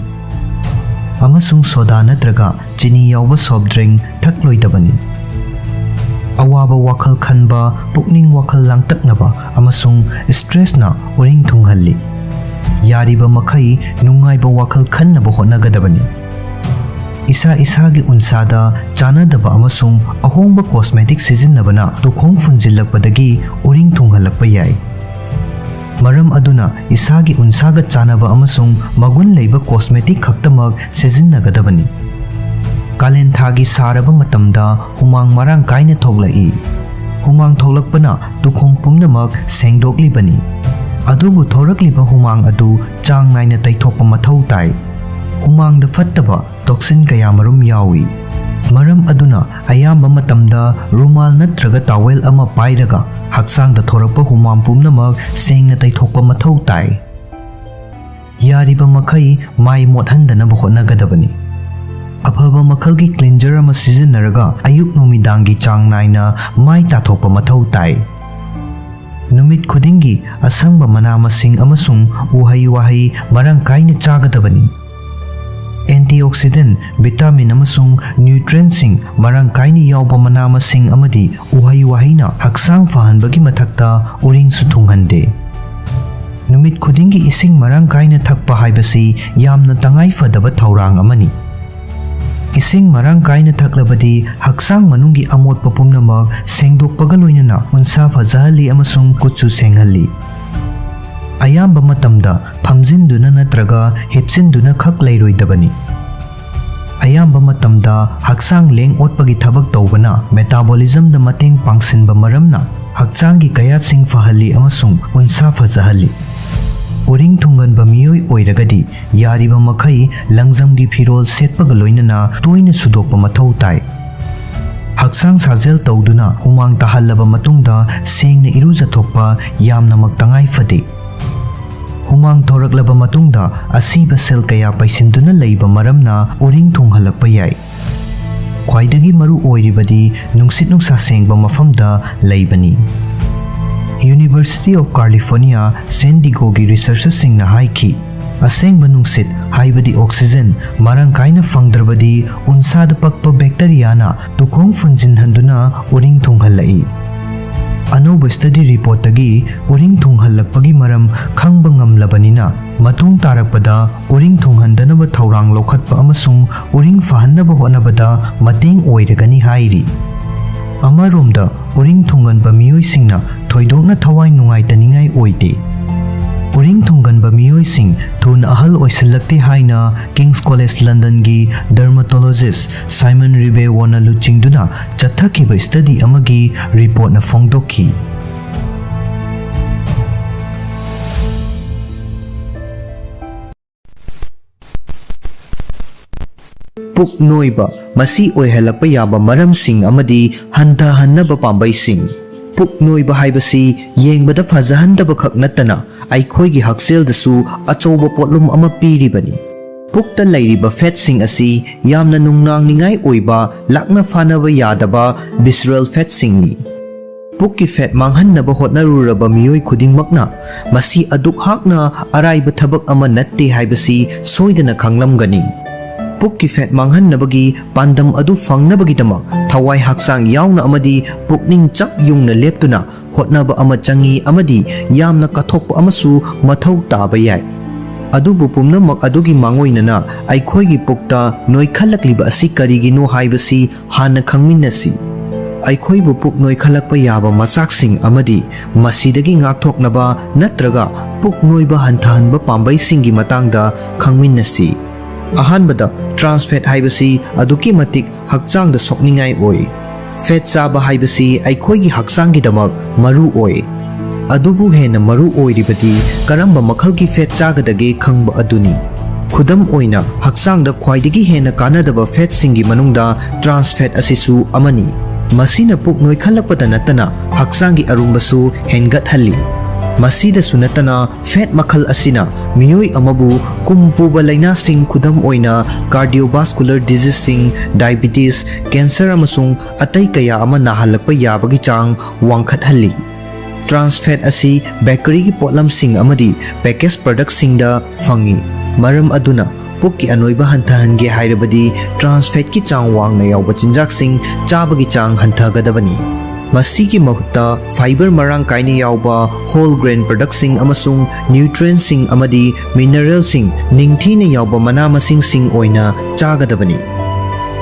ꯑꯃꯁꯨꯡ ꯁꯣꯗꯥ ꯅꯠꯇ꯭ꯔꯒ ꯆꯤꯅꯤ ꯌꯥꯎꯕ ꯁꯣꯐ ꯗ꯭ꯔꯤꯡ ꯊꯛꯂꯣꯏꯗꯕꯅꯤ꯫ ꯑꯋꯥꯕ ꯋꯥꯈꯜ ꯈꯟꯕ, ꯄꯨꯛꯅꯤꯡ ꯋꯥꯈꯜ ꯂꯥꯡꯇꯛꯅꯕ ꯑꯃꯁꯨꯡ ꯁ꯭ꯇ꯭ꯔꯦꯁꯅ ꯎꯔꯤꯡ ꯊꯨꯡꯍꯜꯂꯤ꯫ ꯌꯥꯔꯤꯕ ꯃꯈꯩ ꯅꯨꯡꯉꯥꯏꯕ ꯋꯥꯈꯜ ꯈꯟꯅꯕ ꯍꯣꯠꯅꯒꯗꯕꯅꯤ꯫ ꯏꯁꯥ ꯏꯁꯥꯒꯤ ꯎꯟꯁꯥꯗ ꯆꯥꯅꯗꯕ ꯑꯃꯁꯨꯡ ꯑꯍꯣꯡꯕ ꯀꯣꯁꯃꯦꯇꯤꯛ ꯁꯤꯖꯤꯟꯅꯕꯅ ꯇꯨꯈꯣꯡ ꯐꯨꯟꯖꯤꯜꯂꯛꯄꯗꯒꯤ ꯎꯔꯤꯡ ꯊꯨꯡꯍꯜꯂꯛꯄ ꯌꯥꯏ꯫ ꯃꯔꯝ ꯑꯗꯨꯅ ꯏꯁꯥꯒꯤ ꯎꯟꯁꯥꯒ ꯆꯥꯅꯕ ꯑꯃꯁꯨꯡ ꯃꯒꯨꯟ ꯂꯩꯕ ꯀꯣꯁꯃꯦꯇꯤꯛ ꯈꯛꯇꯃꯛ ꯁꯤꯖꯤꯟꯅꯒꯗꯕꯅꯤ꯫ ꯀꯥꯂꯦꯟ ꯊꯥꯒꯤ ꯁꯥꯔꯕ ꯃꯇꯝꯗ ꯍꯨꯃꯥꯡ ꯃꯔꯥꯡ ꯀꯥꯏꯅ ꯊꯣꯛꯂꯛꯏ꯫ ꯍꯨꯃꯥꯡ ꯊꯣꯛꯂꯛꯄꯅ ꯇꯨꯈꯣꯡ ꯄꯨꯝꯅꯃꯛ ꯁꯦꯡꯗꯣꯛꯂꯤꯕꯅꯤ꯫ ꯑꯗꯨꯕꯨ ꯊꯣꯔꯛꯂꯤꯕ ꯍꯨꯃꯥꯡ ꯑꯗꯨ ꯆꯥꯡ ꯅꯥꯏꯅ ꯇꯩꯊꯣꯛꯄ ꯃꯊꯧ ꯇꯥꯏ꯫ ꯍꯨꯃꯥꯡꯗ ꯐꯠꯇꯕ ꯇꯣꯛꯁꯤꯟ ꯀꯌꯥꯃꯔꯨꯝ ꯌꯥꯎꯏ꯫ ꯃꯔꯝ ꯑꯗꯨꯅ ꯑꯌꯥꯝꯕ ꯃꯇꯝꯗ ꯔꯨꯃꯥꯜ ꯅꯠꯇ꯭ꯔꯒ ꯇꯥꯋꯦꯜ ꯑꯃ ꯄꯥꯏꯔꯒ ꯍꯛꯆꯥꯡꯗ ꯊꯣꯔꯛꯄ ꯍꯨꯃꯥꯡ ꯄꯨꯝꯅꯃꯛ ꯁꯦꯡꯅ ꯇꯩꯊꯣꯛꯄ ꯃꯊꯧ ꯇꯥꯏ꯫ ꯌꯥꯔꯤꯕ ꯃꯈꯩ ꯃꯥꯏ ꯃꯣꯠꯍꯟꯗꯅꯕ ꯍꯣꯠꯅꯒꯗꯕꯅꯤ꯫ ꯑꯐꯕ ꯃꯈꯜꯒꯤ ꯀ꯭ꯂꯤꯟꯖꯔ ꯑꯃ ꯁꯤꯖꯤꯟꯅꯔꯒ ꯑꯌꯨꯛ ꯅꯨꯃꯤꯗꯥꯡꯒꯤ ꯆꯥꯡ ꯅꯥꯏꯅ ꯃꯥꯏ ꯇꯥꯊꯣꯛꯄ ꯃꯊꯧ ꯇꯥꯏ꯫ ꯅꯨꯃꯤꯠ ꯈꯨꯗꯤꯡꯒꯤ ꯑꯁꯪꯕ ꯃꯅꯥ ꯃꯁꯤꯡ ꯑꯃꯁꯨꯡ ꯎꯍꯩ ꯋꯥꯍꯩ ꯃꯔꯥꯡ ꯀꯥꯏꯅ ꯆꯥꯒꯗꯕꯅꯤ꯫ ꯑꯦꯟꯇꯤꯑꯣꯛꯁꯤꯗꯦꯟ, ꯚꯤꯇꯥꯃꯤꯟ ꯑꯃꯁꯨꯡ ꯅ꯭ꯌꯨꯇ꯭ꯔꯤꯌꯦꯟꯠꯁꯤꯡ ꯃꯔꯥꯡ ꯀꯥꯏꯅ ꯌꯥꯎꯕ ꯃꯅꯥ ꯃꯁꯤꯡ ꯑꯃꯗꯤ ꯎꯍꯩ ꯋꯥꯍꯩꯅ ꯍꯛꯆꯥꯡ ꯐꯍꯟꯕꯒꯤ ꯃꯊꯛꯇ ꯎꯔꯤꯡꯁꯨ ꯊꯨꯡꯍꯟꯗꯦ꯫ ꯅꯨꯃꯤꯠ ꯈꯨꯗꯤꯡꯒꯤ ꯏꯁꯤꯡ ꯃꯔꯥꯡ ꯀꯥꯏꯅ ꯊꯛꯄ ꯍꯥꯏꯕꯁꯤ ꯌꯥꯝꯅ ꯇꯉꯥꯏ ꯐꯗꯕ ꯊꯧꯔꯥꯡ ꯑꯃꯅꯤ꯫ ꯏꯁꯤꯡ ꯃꯔꯥꯡ ꯀꯥꯏꯅ ꯊꯛꯂꯕꯗꯤ ꯍꯛꯆꯥꯡ ꯃꯅꯨꯡꯒꯤ ꯑꯃꯣꯠꯄ ꯄꯨꯝꯅꯃꯛ ꯁꯦꯡꯗꯣꯛꯄꯒ ꯂꯣꯏꯅꯅ ꯎꯟꯁꯥ ꯐꯖꯍꯜꯂꯤ ꯑꯃꯁꯨꯡ ꯀꯨꯠꯁꯨ ꯁꯦꯡꯍꯜꯂꯤ꯫ ꯑꯌꯥꯝꯕ ꯃꯇꯝꯗ ꯐꯝꯖꯤꯟꯗꯨꯅ ꯅꯠꯇ꯭ꯔꯒ ꯍꯤꯞꯆꯤꯟꯗꯨꯅ ꯈꯛ ꯂꯩꯔꯣꯏꯗꯕꯅꯤ꯫ ꯑꯌꯥꯝꯕ ꯃꯇꯝꯗ ꯍꯛꯆꯥꯡ ꯂꯦꯡ ꯑꯣꯠꯄꯒꯤ ꯊꯕꯛ ꯇꯧꯕꯅ ꯃꯦꯇꯥꯕꯣꯂꯤꯖꯝꯗ ꯃꯇꯦꯡ ꯄꯥꯡꯁꯤꯟꯕ ꯃꯔꯝꯅ ꯍꯛꯆꯥꯡꯒꯤ ꯀꯌꯥꯠꯁꯤꯡ ꯐꯍꯜꯂꯤ ꯑꯃꯁꯨꯡ ꯎꯟꯁꯥ ꯐꯖꯍꯜꯂꯤ꯫ ꯎꯔꯤꯡ ꯊꯨꯡꯒꯟꯕ ꯃꯤꯑꯣꯏ ꯑꯣꯏꯔꯒꯗꯤ ꯌꯥꯔꯤꯕ ꯃꯈꯩ ꯂꯪꯖꯝꯒꯤ ꯐꯤꯔꯣꯜ ꯁꯦꯠꯄꯒ ꯂꯣꯏꯅꯅ ꯇꯣꯏꯅ ꯁꯨꯗꯣꯛꯄ ꯃꯊꯧ ꯇꯥꯏ꯫ ꯍꯛꯆꯥꯡ ꯁꯥꯖꯦꯜ ꯇꯧꯗꯨꯅ ꯍꯨꯃꯥꯡ ꯇꯥꯍꯜꯂꯕ ꯃꯇꯨꯡꯗ ꯁꯦꯡꯅ ꯏꯔꯨꯖꯊꯣꯛꯄ ꯌꯥꯝꯅꯃꯛ ꯇꯉꯥꯏ ꯐꯗꯦ꯫ ꯍꯨꯃꯥꯡ ꯊꯣꯔꯛꯂꯕ ꯃꯇꯨꯡꯗ ꯑꯁꯤꯕ ꯁꯦꯜ ꯀꯌꯥ ꯄꯩꯁꯤꯟꯗꯨꯅ ꯂꯩꯕ ꯃꯔꯝꯅ ꯎꯔꯤꯡ ꯊꯨꯡꯍꯜꯂꯛꯄ ꯌꯥꯏ꯫ ꯈ꯭ꯋꯥꯏꯗꯒꯤ ꯃꯔꯨ ꯑꯣꯏꯔꯤꯕꯗꯤ ꯅꯨꯡꯁꯤꯠ ꯅꯨꯡꯁꯥ ꯁꯦꯡꯕ ꯃꯐꯝꯗ ꯂꯩꯕꯅꯤ꯫ University of California, San Diegoꯒꯤ ꯔꯤꯁꯔꯆꯔꯁꯤꯡꯅ ꯍꯥꯏꯈꯤ, ꯑꯁꯦꯡꯕ ꯅꯨꯡꯁꯤꯠ, ꯍꯥꯏꯕꯗꯤ oxygen, ꯃꯔꯥꯡ ꯀꯥꯏꯅ ꯐꯪꯗ꯭ꯔꯕꯗꯤ ꯎꯟꯁꯥꯗ ꯄꯛꯄ ꯕꯦꯛꯇꯔꯤꯌꯥꯅ ꯇꯨꯈꯣꯡ ꯐꯨꯟꯖꯤꯟꯍꯟꯗꯨꯅ ꯎꯔꯤꯡ ꯊꯨꯡꯍꯜꯂꯛꯏ꯫ ꯑꯅꯧꯕ ꯁ꯭ꯇꯗꯤ ꯔꯤꯄꯣꯔꯠꯇꯒꯤ ꯎꯔꯤꯡ ꯊꯨꯡꯍꯜꯂꯛꯄꯒꯤ ꯃꯔꯝ ꯈꯪꯕ ꯉꯝꯂꯕꯅꯤꯅ, ꯃꯇꯨꯡ ꯇꯥꯔꯛꯄꯗ ꯎꯔꯤꯡ ꯊꯨꯡꯍꯟꯗꯅꯕ ꯊꯧꯔꯥꯡ ꯂꯧꯈꯠꯄ ꯑꯃꯁꯨꯡ ꯎꯔꯤꯡ ꯐꯍꯟꯅꯕ ꯍꯣꯠꯅꯕꯗ ꯃꯇꯦꯡ ꯑꯣꯏꯔꯒꯅꯤ ꯍꯥꯏꯔꯤ꯫ ꯑꯃꯔꯣꯝꯗ, ꯎꯔꯤꯡ ꯊꯨꯡꯒꯟꯕ ꯃꯤꯑꯣꯏꯁꯤꯡꯅ ꯊꯣꯏꯗꯣꯛꯅ ꯊꯋꯥꯏ ꯅꯨꯡꯉꯥꯏꯇꯅꯤꯡꯉꯥꯏ ꯑꯣꯏꯗꯦ꯫ ꯎꯔꯤꯡ ꯊꯨꯡꯒꯟꯕ ꯃꯤꯑꯣꯏꯁꯤꯡ ꯊꯨꯅ ꯑꯍꯜ ꯑꯣꯏꯁꯤꯜꯂꯛꯇꯦ ꯍꯥꯏꯅ King's College Londonꯒꯤ dermatologist Simon Ribeiro ꯅ ꯂꯨꯆꯤꯡꯗꯨꯅ ꯆꯠꯊꯈꯤꯕ ꯁ꯭ꯇꯗꯤ ꯑꯃꯒꯤ ꯔꯤꯄꯣꯔꯠꯅ ꯐꯣꯡꯗꯣꯛꯈꯤ꯫ ꯄꯨꯛ ꯅꯣꯏꯕ, ꯃꯁꯤ ꯑꯣꯏꯍꯜꯂꯛꯄ ꯌꯥꯕ ꯃꯔꯝꯁꯤꯡ ꯑꯃꯗꯤ ꯍꯟꯊꯍꯟꯅꯕ ꯄꯥꯝꯕꯩꯁꯤꯡ꯫ ꯄꯨꯛ ꯅꯣꯏꯕ ꯍꯥꯏꯕꯁꯤ ꯌꯦꯡꯕꯗ ꯐꯖꯍꯟꯗꯕ ꯈꯛ ꯅꯠꯇꯅ ꯑꯩꯈꯣꯏꯒꯤ ꯍꯛꯁꯦꯜꯗꯁꯨ ꯑꯆꯧꯕ ꯄꯣꯠꯂꯨꯝ ꯑꯃ ꯄꯤꯔꯤꯕꯅꯤ꯫ ꯄꯨꯛꯇ ꯂꯩꯔꯤꯕ ꯐꯦꯠꯁꯤꯡ ꯑꯁꯤ ꯌꯥꯝꯅ ꯅꯨꯡꯅꯥꯡꯅꯤꯡꯉꯥꯏ ꯑꯣꯏꯕ, ꯂꯥꯛꯅ ꯐꯥꯅꯕ ꯌꯥꯗꯕ visceral ꯐꯦꯠꯁꯤꯡꯅꯤ꯫ ꯄꯨꯛꯀꯤ ꯐꯦꯠ ꯃꯥꯡꯍꯟꯅꯕ ꯍꯣꯠꯅꯔꯨꯔꯕ ꯃꯤꯑꯣꯏ ꯈꯨꯗꯤꯡꯃꯛꯅ ꯃꯁꯤ ꯑꯗꯨꯛ ꯍꯥꯛꯅ ꯑꯔꯥꯏꯕ ꯊꯕꯛ ꯑꯃ ꯅꯠꯇꯦ ꯍꯥꯏꯕꯁꯤ ꯁꯣꯏꯗꯅ ꯈꯪꯂꯝꯒꯅꯤ꯫ ꯄꯨꯛꯀꯤ ꯐꯦꯠ ꯃꯥꯡꯍꯟꯅꯕꯒꯤ ꯄꯥꯟꯗꯝ ꯑꯗꯨ ꯐꯪꯅꯕꯒꯤꯗꯃꯛ ꯊꯋꯥꯏ ꯍꯛꯆꯥꯡ ꯌꯥꯎꯅ ꯑꯃꯗꯤ ꯄꯨꯛꯅꯤꯡ ꯆꯞ ꯌꯨꯡꯅ ꯂꯦꯞꯇꯨꯅ ꯍꯣꯠꯅꯕ ꯑꯃ ꯆꯪꯏ ꯑꯃꯗꯤ ꯌꯥꯝꯅ ꯀꯠꯊꯣꯛꯄ ꯑꯃꯁꯨ ꯃꯊꯧ ꯇꯥꯕ ꯌꯥꯏ꯫ ꯑꯗꯨꯕꯨ ꯄꯨꯝꯅꯃꯛ ꯑꯗꯨꯒꯤ ꯃꯥꯡꯑꯣꯏꯅꯅ ꯑꯩꯈꯣꯏꯒꯤ ꯄꯨꯛꯇ ꯅꯣꯏꯈꯠꯂꯛꯂꯤꯕ ꯑꯁꯤ ꯀꯔꯤꯒꯤꯅꯣ ꯍꯥꯏꯕꯁꯤ ꯍꯥꯟꯅ ꯈꯪꯃꯤꯟꯅꯁꯤ꯫ ꯑꯩꯈꯣꯏꯕꯨ ꯄꯨꯛ ꯅꯣꯏꯈꯠꯂꯛꯄ ꯌꯥꯕ ꯃꯆꯥꯛꯁꯤꯡ ꯑꯃꯗꯤ ꯃꯁꯤꯗꯒꯤ ꯉꯥꯛꯊꯣꯛꯅꯕ ꯅꯠꯇ꯭ꯔꯒ ꯄꯨꯛ ꯅꯣꯏꯕ ꯍꯟꯊꯍꯟꯕ ꯄꯥꯝꯕꯩꯁꯤꯡꯒꯤ ꯃꯇꯥꯡꯗ ꯈꯪꯃꯤꯟꯅꯁꯤ꯫ ꯑꯍꯥꯟꯕꯗ, trans fat ꯍꯥꯏꯕꯁꯤ ꯑꯗꯨꯛꯀꯤ ꯃꯇꯤꯛ ꯍꯛꯆꯥꯡꯗ ꯁꯣꯛꯅꯤꯡꯉꯥꯏ ꯑꯣꯏ꯫ ꯐꯦꯠ ꯆꯥꯕ ꯍꯥꯏꯕꯁꯤ ꯑꯩꯈꯣꯏꯒꯤ ꯍꯛꯆꯥꯡꯒꯤꯗꯃꯛ ꯃꯔꯨ ꯑꯣꯏ꯫ ꯑꯗꯨꯕꯨ ꯍꯦꯟꯅ ꯃꯔꯨ ꯑꯣꯏꯔꯤꯕꯗꯤ ꯀꯔꯝꯕ ꯃꯈꯜꯒꯤ ꯐꯦꯠ ꯆꯥꯒꯗꯒꯦ ꯈꯪꯕ ꯑꯗꯨꯅꯤ꯫ ꯈꯨꯗꯝ ꯑꯣꯏꯅ, ꯍꯛꯆꯥꯡꯗ ꯈ꯭ꯋꯥꯏꯗꯒꯤ ꯍꯦꯟꯅ ꯀꯥꯟꯅꯗꯕ ꯐꯦꯠꯁꯤꯡꯒꯤ ꯃꯅꯨꯡꯗ ꯇ꯭ꯔꯥꯟꯁ ꯐꯦꯠ ꯑꯁꯤꯁꯨ ꯑꯃꯅꯤ꯫ ꯃꯁꯤꯅ ꯄꯨꯛ ꯅꯣꯏꯈꯠꯂꯛꯄꯗ ꯅꯠꯇꯅ ꯍꯛꯆꯥꯡꯒꯤ ꯑꯔꯨꯝꯕꯁꯨ ꯍꯦꯟꯒꯠꯍꯜꯂꯤ꯫ ꯃꯁꯤꯗꯁꯨ ꯅꯠꯇꯅ, ꯐꯦꯠ ꯃꯈꯜ ꯑꯁꯤꯅ ꯃꯤꯑꯣꯏ ꯑꯃꯕꯨ ꯀꯨꯝ ꯄꯨꯕ ꯂꯥꯏꯅꯥꯁꯤꯡ, ꯈꯨꯗꯝ ꯑꯣꯏꯅ cardiovascular diseaseꯁꯤꯡ, diabetes, cancer ꯑꯃꯁꯨꯡ ꯑꯇꯩ ꯀꯌꯥ ꯑꯃ ꯅꯥꯍꯜꯂꯛꯄ ꯌꯥꯕꯒꯤ ꯆꯥꯡ ꯋꯥꯡꯈꯠꯍꯜꯂꯤ꯫ ꯇ꯭ꯔꯥꯟꯁ ꯐꯦꯠ ꯑꯁꯤ ꯕꯦꯀꯔꯤꯒꯤ ꯄꯣꯠꯂꯝꯁꯤꯡ ꯑꯃꯗꯤ package productꯁꯤꯡꯗ ꯐꯪꯏ꯫ ꯃꯔꯝ ꯑꯗꯨꯅ ꯄꯨꯛꯀꯤ ꯑꯅꯣꯏꯕ ꯍꯟꯊꯍꯟꯒꯦ ꯍꯥꯏꯔꯕꯗꯤ ꯇ꯭ꯔꯥꯟꯁ ꯐꯦꯠꯀꯤ ꯆꯥꯡ ꯋꯥꯡꯅ ꯌꯥꯎꯕ ꯆꯤꯟꯖꯥꯛꯁꯤꯡ ꯆꯥꯕꯒꯤ ꯆꯥꯡ ꯍꯟꯊꯒꯗꯕꯅꯤ꯫ ꯃꯁꯤꯒꯤ ꯃꯍꯨꯠꯇ ꯐꯥꯏꯕꯔ ꯃꯔꯥꯡ ꯀꯥꯏꯅ ꯌꯥꯎꯕ whole grain productꯁꯤꯡ ꯑꯃꯁꯨꯡ nutrientsꯁꯤꯡ ꯑꯃꯗꯤ mineralꯁꯤꯡ ꯅꯤꯡꯊꯤꯅ ꯌꯥꯎꯕ ꯃꯅꯥ ꯃꯁꯤꯡꯁꯤꯡ ꯑꯣꯏꯅ ꯆꯥꯒꯗꯕꯅꯤ꯫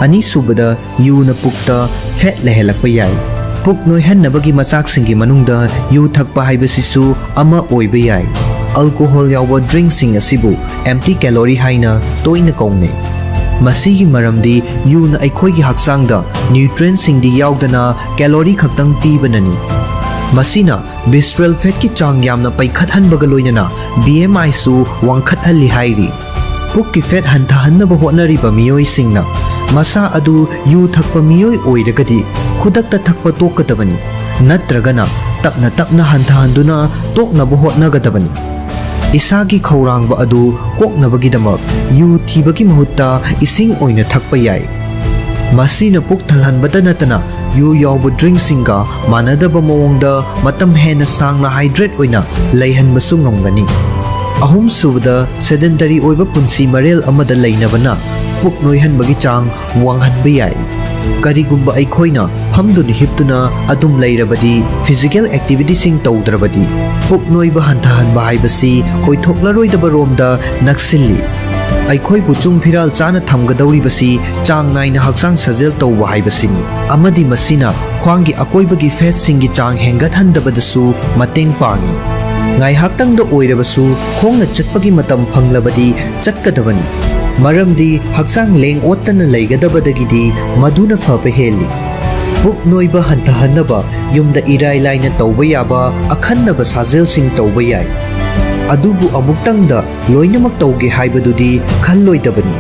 ꯑꯅꯤꯁꯨꯕꯗ, ꯌꯨꯅ ꯄꯨꯛꯇ ꯐꯦꯠ ꯂꯩꯍꯜꯂꯛꯄ ꯌꯥꯏ꯫ ꯄꯨꯛ ꯅꯣꯏꯍꯟꯅꯕꯒꯤ ꯃꯆꯥꯛꯁꯤꯡꯒꯤ ꯃꯅꯨꯡꯗ ꯌꯨ ꯊꯛꯄ ꯍꯥꯏꯕꯁꯤꯁꯨ ꯑꯃ ꯑꯣꯏꯕ ꯌꯥꯏ꯫ ꯑꯜꯀꯣꯍꯣꯜ ꯌꯥꯎꯕ ꯗ꯭ꯔꯤꯡꯁꯤꯡ ꯑꯁꯤꯕꯨ empty calorie ꯍꯥꯏꯅ ꯇꯣꯏꯅ ꯀꯧꯅꯩ꯫ ꯃꯁꯤꯒꯤ ꯃꯔꯝꯗꯤ ꯌꯨꯅ ꯑꯩꯈꯣꯏꯒꯤ ꯍꯛꯆꯥꯡꯗ nutrientꯁꯤꯡꯗꯤ ꯌꯥꯎꯗꯅ calorie ꯈꯛꯇꯪ ꯄꯤꯕꯅꯅꯤ꯫ ꯃꯁꯤꯅ visceral fatꯀꯤ ꯆꯥꯡ ꯌꯥꯝꯅ ꯄꯩꯈꯠꯍꯟꯕꯒ ꯂꯣꯏꯅꯅ B M Iꯁꯨ ꯋꯥꯡꯈꯠꯍꯜꯂꯤ ꯍꯥꯏꯔꯤ꯫ ꯄꯨꯛꯀꯤ ꯐꯦꯠ ꯍꯟꯊꯍꯟꯅꯕ ꯍꯣꯠꯅꯔꯤꯕ ꯃꯤꯑꯣꯏꯁꯤꯡꯅ ꯃꯁꯥ ꯑꯗꯨ ꯌꯨ ꯊꯛꯄ ꯃꯤꯑꯣꯏ ꯑꯣꯏꯔꯒꯗꯤ ꯈꯨꯗꯛꯇ ꯊꯛꯄ ꯇꯣꯛꯀꯗꯕꯅꯤ, ꯅꯠꯇ꯭ꯔꯒꯅ ꯇꯞꯅ ꯇꯞꯅ ꯍꯟꯊꯍꯟꯗꯨꯅ ꯇꯣꯛꯅꯕ ꯍꯣꯠꯅꯒꯗꯕꯅꯤ꯫ ꯏꯁꯥꯒꯤ ꯈꯧꯔꯥꯡꯕ ꯑꯗꯨ ꯀꯣꯛꯅꯕꯒꯤꯗꯃꯛ ꯌꯨ ꯊꯤꯕꯒꯤ ꯃꯍꯨꯠꯇ ꯏꯁꯤꯡ ꯑꯣꯏꯅ ꯊꯛꯄ ꯌꯥꯏ꯫ ꯃꯁꯤꯅ ꯄꯨꯛ ꯊꯜꯍꯟꯕꯇ ꯅꯠꯇꯅ ꯌꯨ ꯌꯥꯎꯕ ꯗ꯭ꯔꯤꯡꯁꯤꯡꯒ ꯃꯥꯟꯅꯗꯕ ꯃꯑꯣꯡꯗ ꯃꯇꯝ ꯍꯦꯟꯅ ꯁꯥꯡꯅ ꯍꯥꯏꯗ꯭ꯔꯦꯠ ꯑꯣꯏꯅ ꯂꯩꯍꯟꯕꯁꯨ ꯉꯝꯒꯅꯤ꯫ ꯑꯍꯨꯝꯁꯨꯕꯗ, ꯁꯦꯗꯦꯟꯇꯔꯤ ꯑꯣꯏꯕ ꯄꯨꯟꯁꯤ ꯃꯔꯦꯜ ꯑꯃꯗ ꯂꯩꯅꯕꯅ ꯄꯨꯛ ꯅꯣꯏꯍꯟꯕꯒꯤ ꯆꯥꯡ ꯋꯥꯡꯍꯟꯕ ꯌꯥꯏ꯫ ꯀꯔꯤꯒꯨꯝꯕ ꯑꯩꯈꯣꯏꯅ ꯐꯝꯗꯨꯅ ꯍꯤꯞꯇꯨꯅ ꯑꯗꯨꯝ ꯂꯩꯔꯕꯗꯤ, ꯐꯤꯖꯤꯀꯦꯜ ꯑꯦꯛꯇꯤꯚꯤꯇꯤꯁꯤꯡ ꯇꯧꯗ꯭ꯔꯕꯗꯤ, ꯄꯨꯛ ꯅꯣꯏꯕ ꯍꯟꯊꯍꯟꯕ ꯍꯥꯏꯕꯁꯤ ꯑꯣꯏꯊꯣꯛꯂꯔꯣꯏꯗꯕ ꯔꯣꯝꯗ ꯅꯛꯁꯤꯜꯂꯤ꯫ ꯑꯩꯈꯣꯏꯕꯨ ꯆꯨꯡ ꯐꯤꯔꯥꯜ ꯆꯥꯅ ꯊꯝꯒꯗꯧꯔꯤꯕꯁꯤ ꯆꯥꯡ ꯅꯥꯏꯅ ꯍꯛꯆꯥꯡ ꯁꯥꯖꯦꯜ ꯇꯧꯕ ꯍꯥꯏꯕꯁꯤꯅꯤ, ꯑꯃꯗꯤ ꯃꯁꯤꯅ ꯈ꯭ꯋꯥꯡꯒꯤ ꯑꯀꯣꯏꯕꯒꯤ ꯐꯦꯠꯁꯤꯡꯒꯤ ꯆꯥꯡ ꯍꯦꯟꯒꯠꯍꯟꯗꯕꯗꯁꯨ ꯃꯇꯦꯡ ꯄꯥꯡꯏ꯫ ꯉꯥꯏꯍꯥꯛꯇꯪꯗ ꯑꯣꯏꯔꯕꯁꯨ ꯈꯣꯡꯅ ꯆꯠꯄꯒꯤ ꯃꯇꯝ ꯐꯪꯂꯕꯗꯤ ꯆꯠꯀꯗꯕꯅꯤ, ꯃꯔꯝꯗꯤ ꯍꯛꯆꯥꯡ ꯂꯦꯡ ꯑꯣꯠꯇꯅ ꯂꯩꯒꯗꯕꯗꯒꯤꯗꯤ ꯃꯗꯨꯅ ꯐꯕ ꯍꯦꯜꯂꯤ꯫ ꯄꯨꯛ ꯅꯣꯏꯕ ꯍꯟꯊꯍꯟꯅꯕ ꯌꯨꯝꯗ ꯏꯔꯥꯏ ꯂꯥꯏꯅ ꯇꯧꯕ ꯌꯥꯕ ꯑꯈꯟꯅꯕ ꯁꯥꯖꯦꯜꯁꯤꯡ ꯇꯧꯕ ꯌꯥꯏ꯫ ꯑꯗꯨꯕꯨ ꯑꯃꯨꯛꯇꯪꯗ ꯂꯣꯏꯅꯃꯛ ꯇꯧꯒꯦ ꯍꯥꯏꯕꯗꯨꯗꯤ ꯈꯜꯂꯣꯏꯗꯕꯅꯤ꯫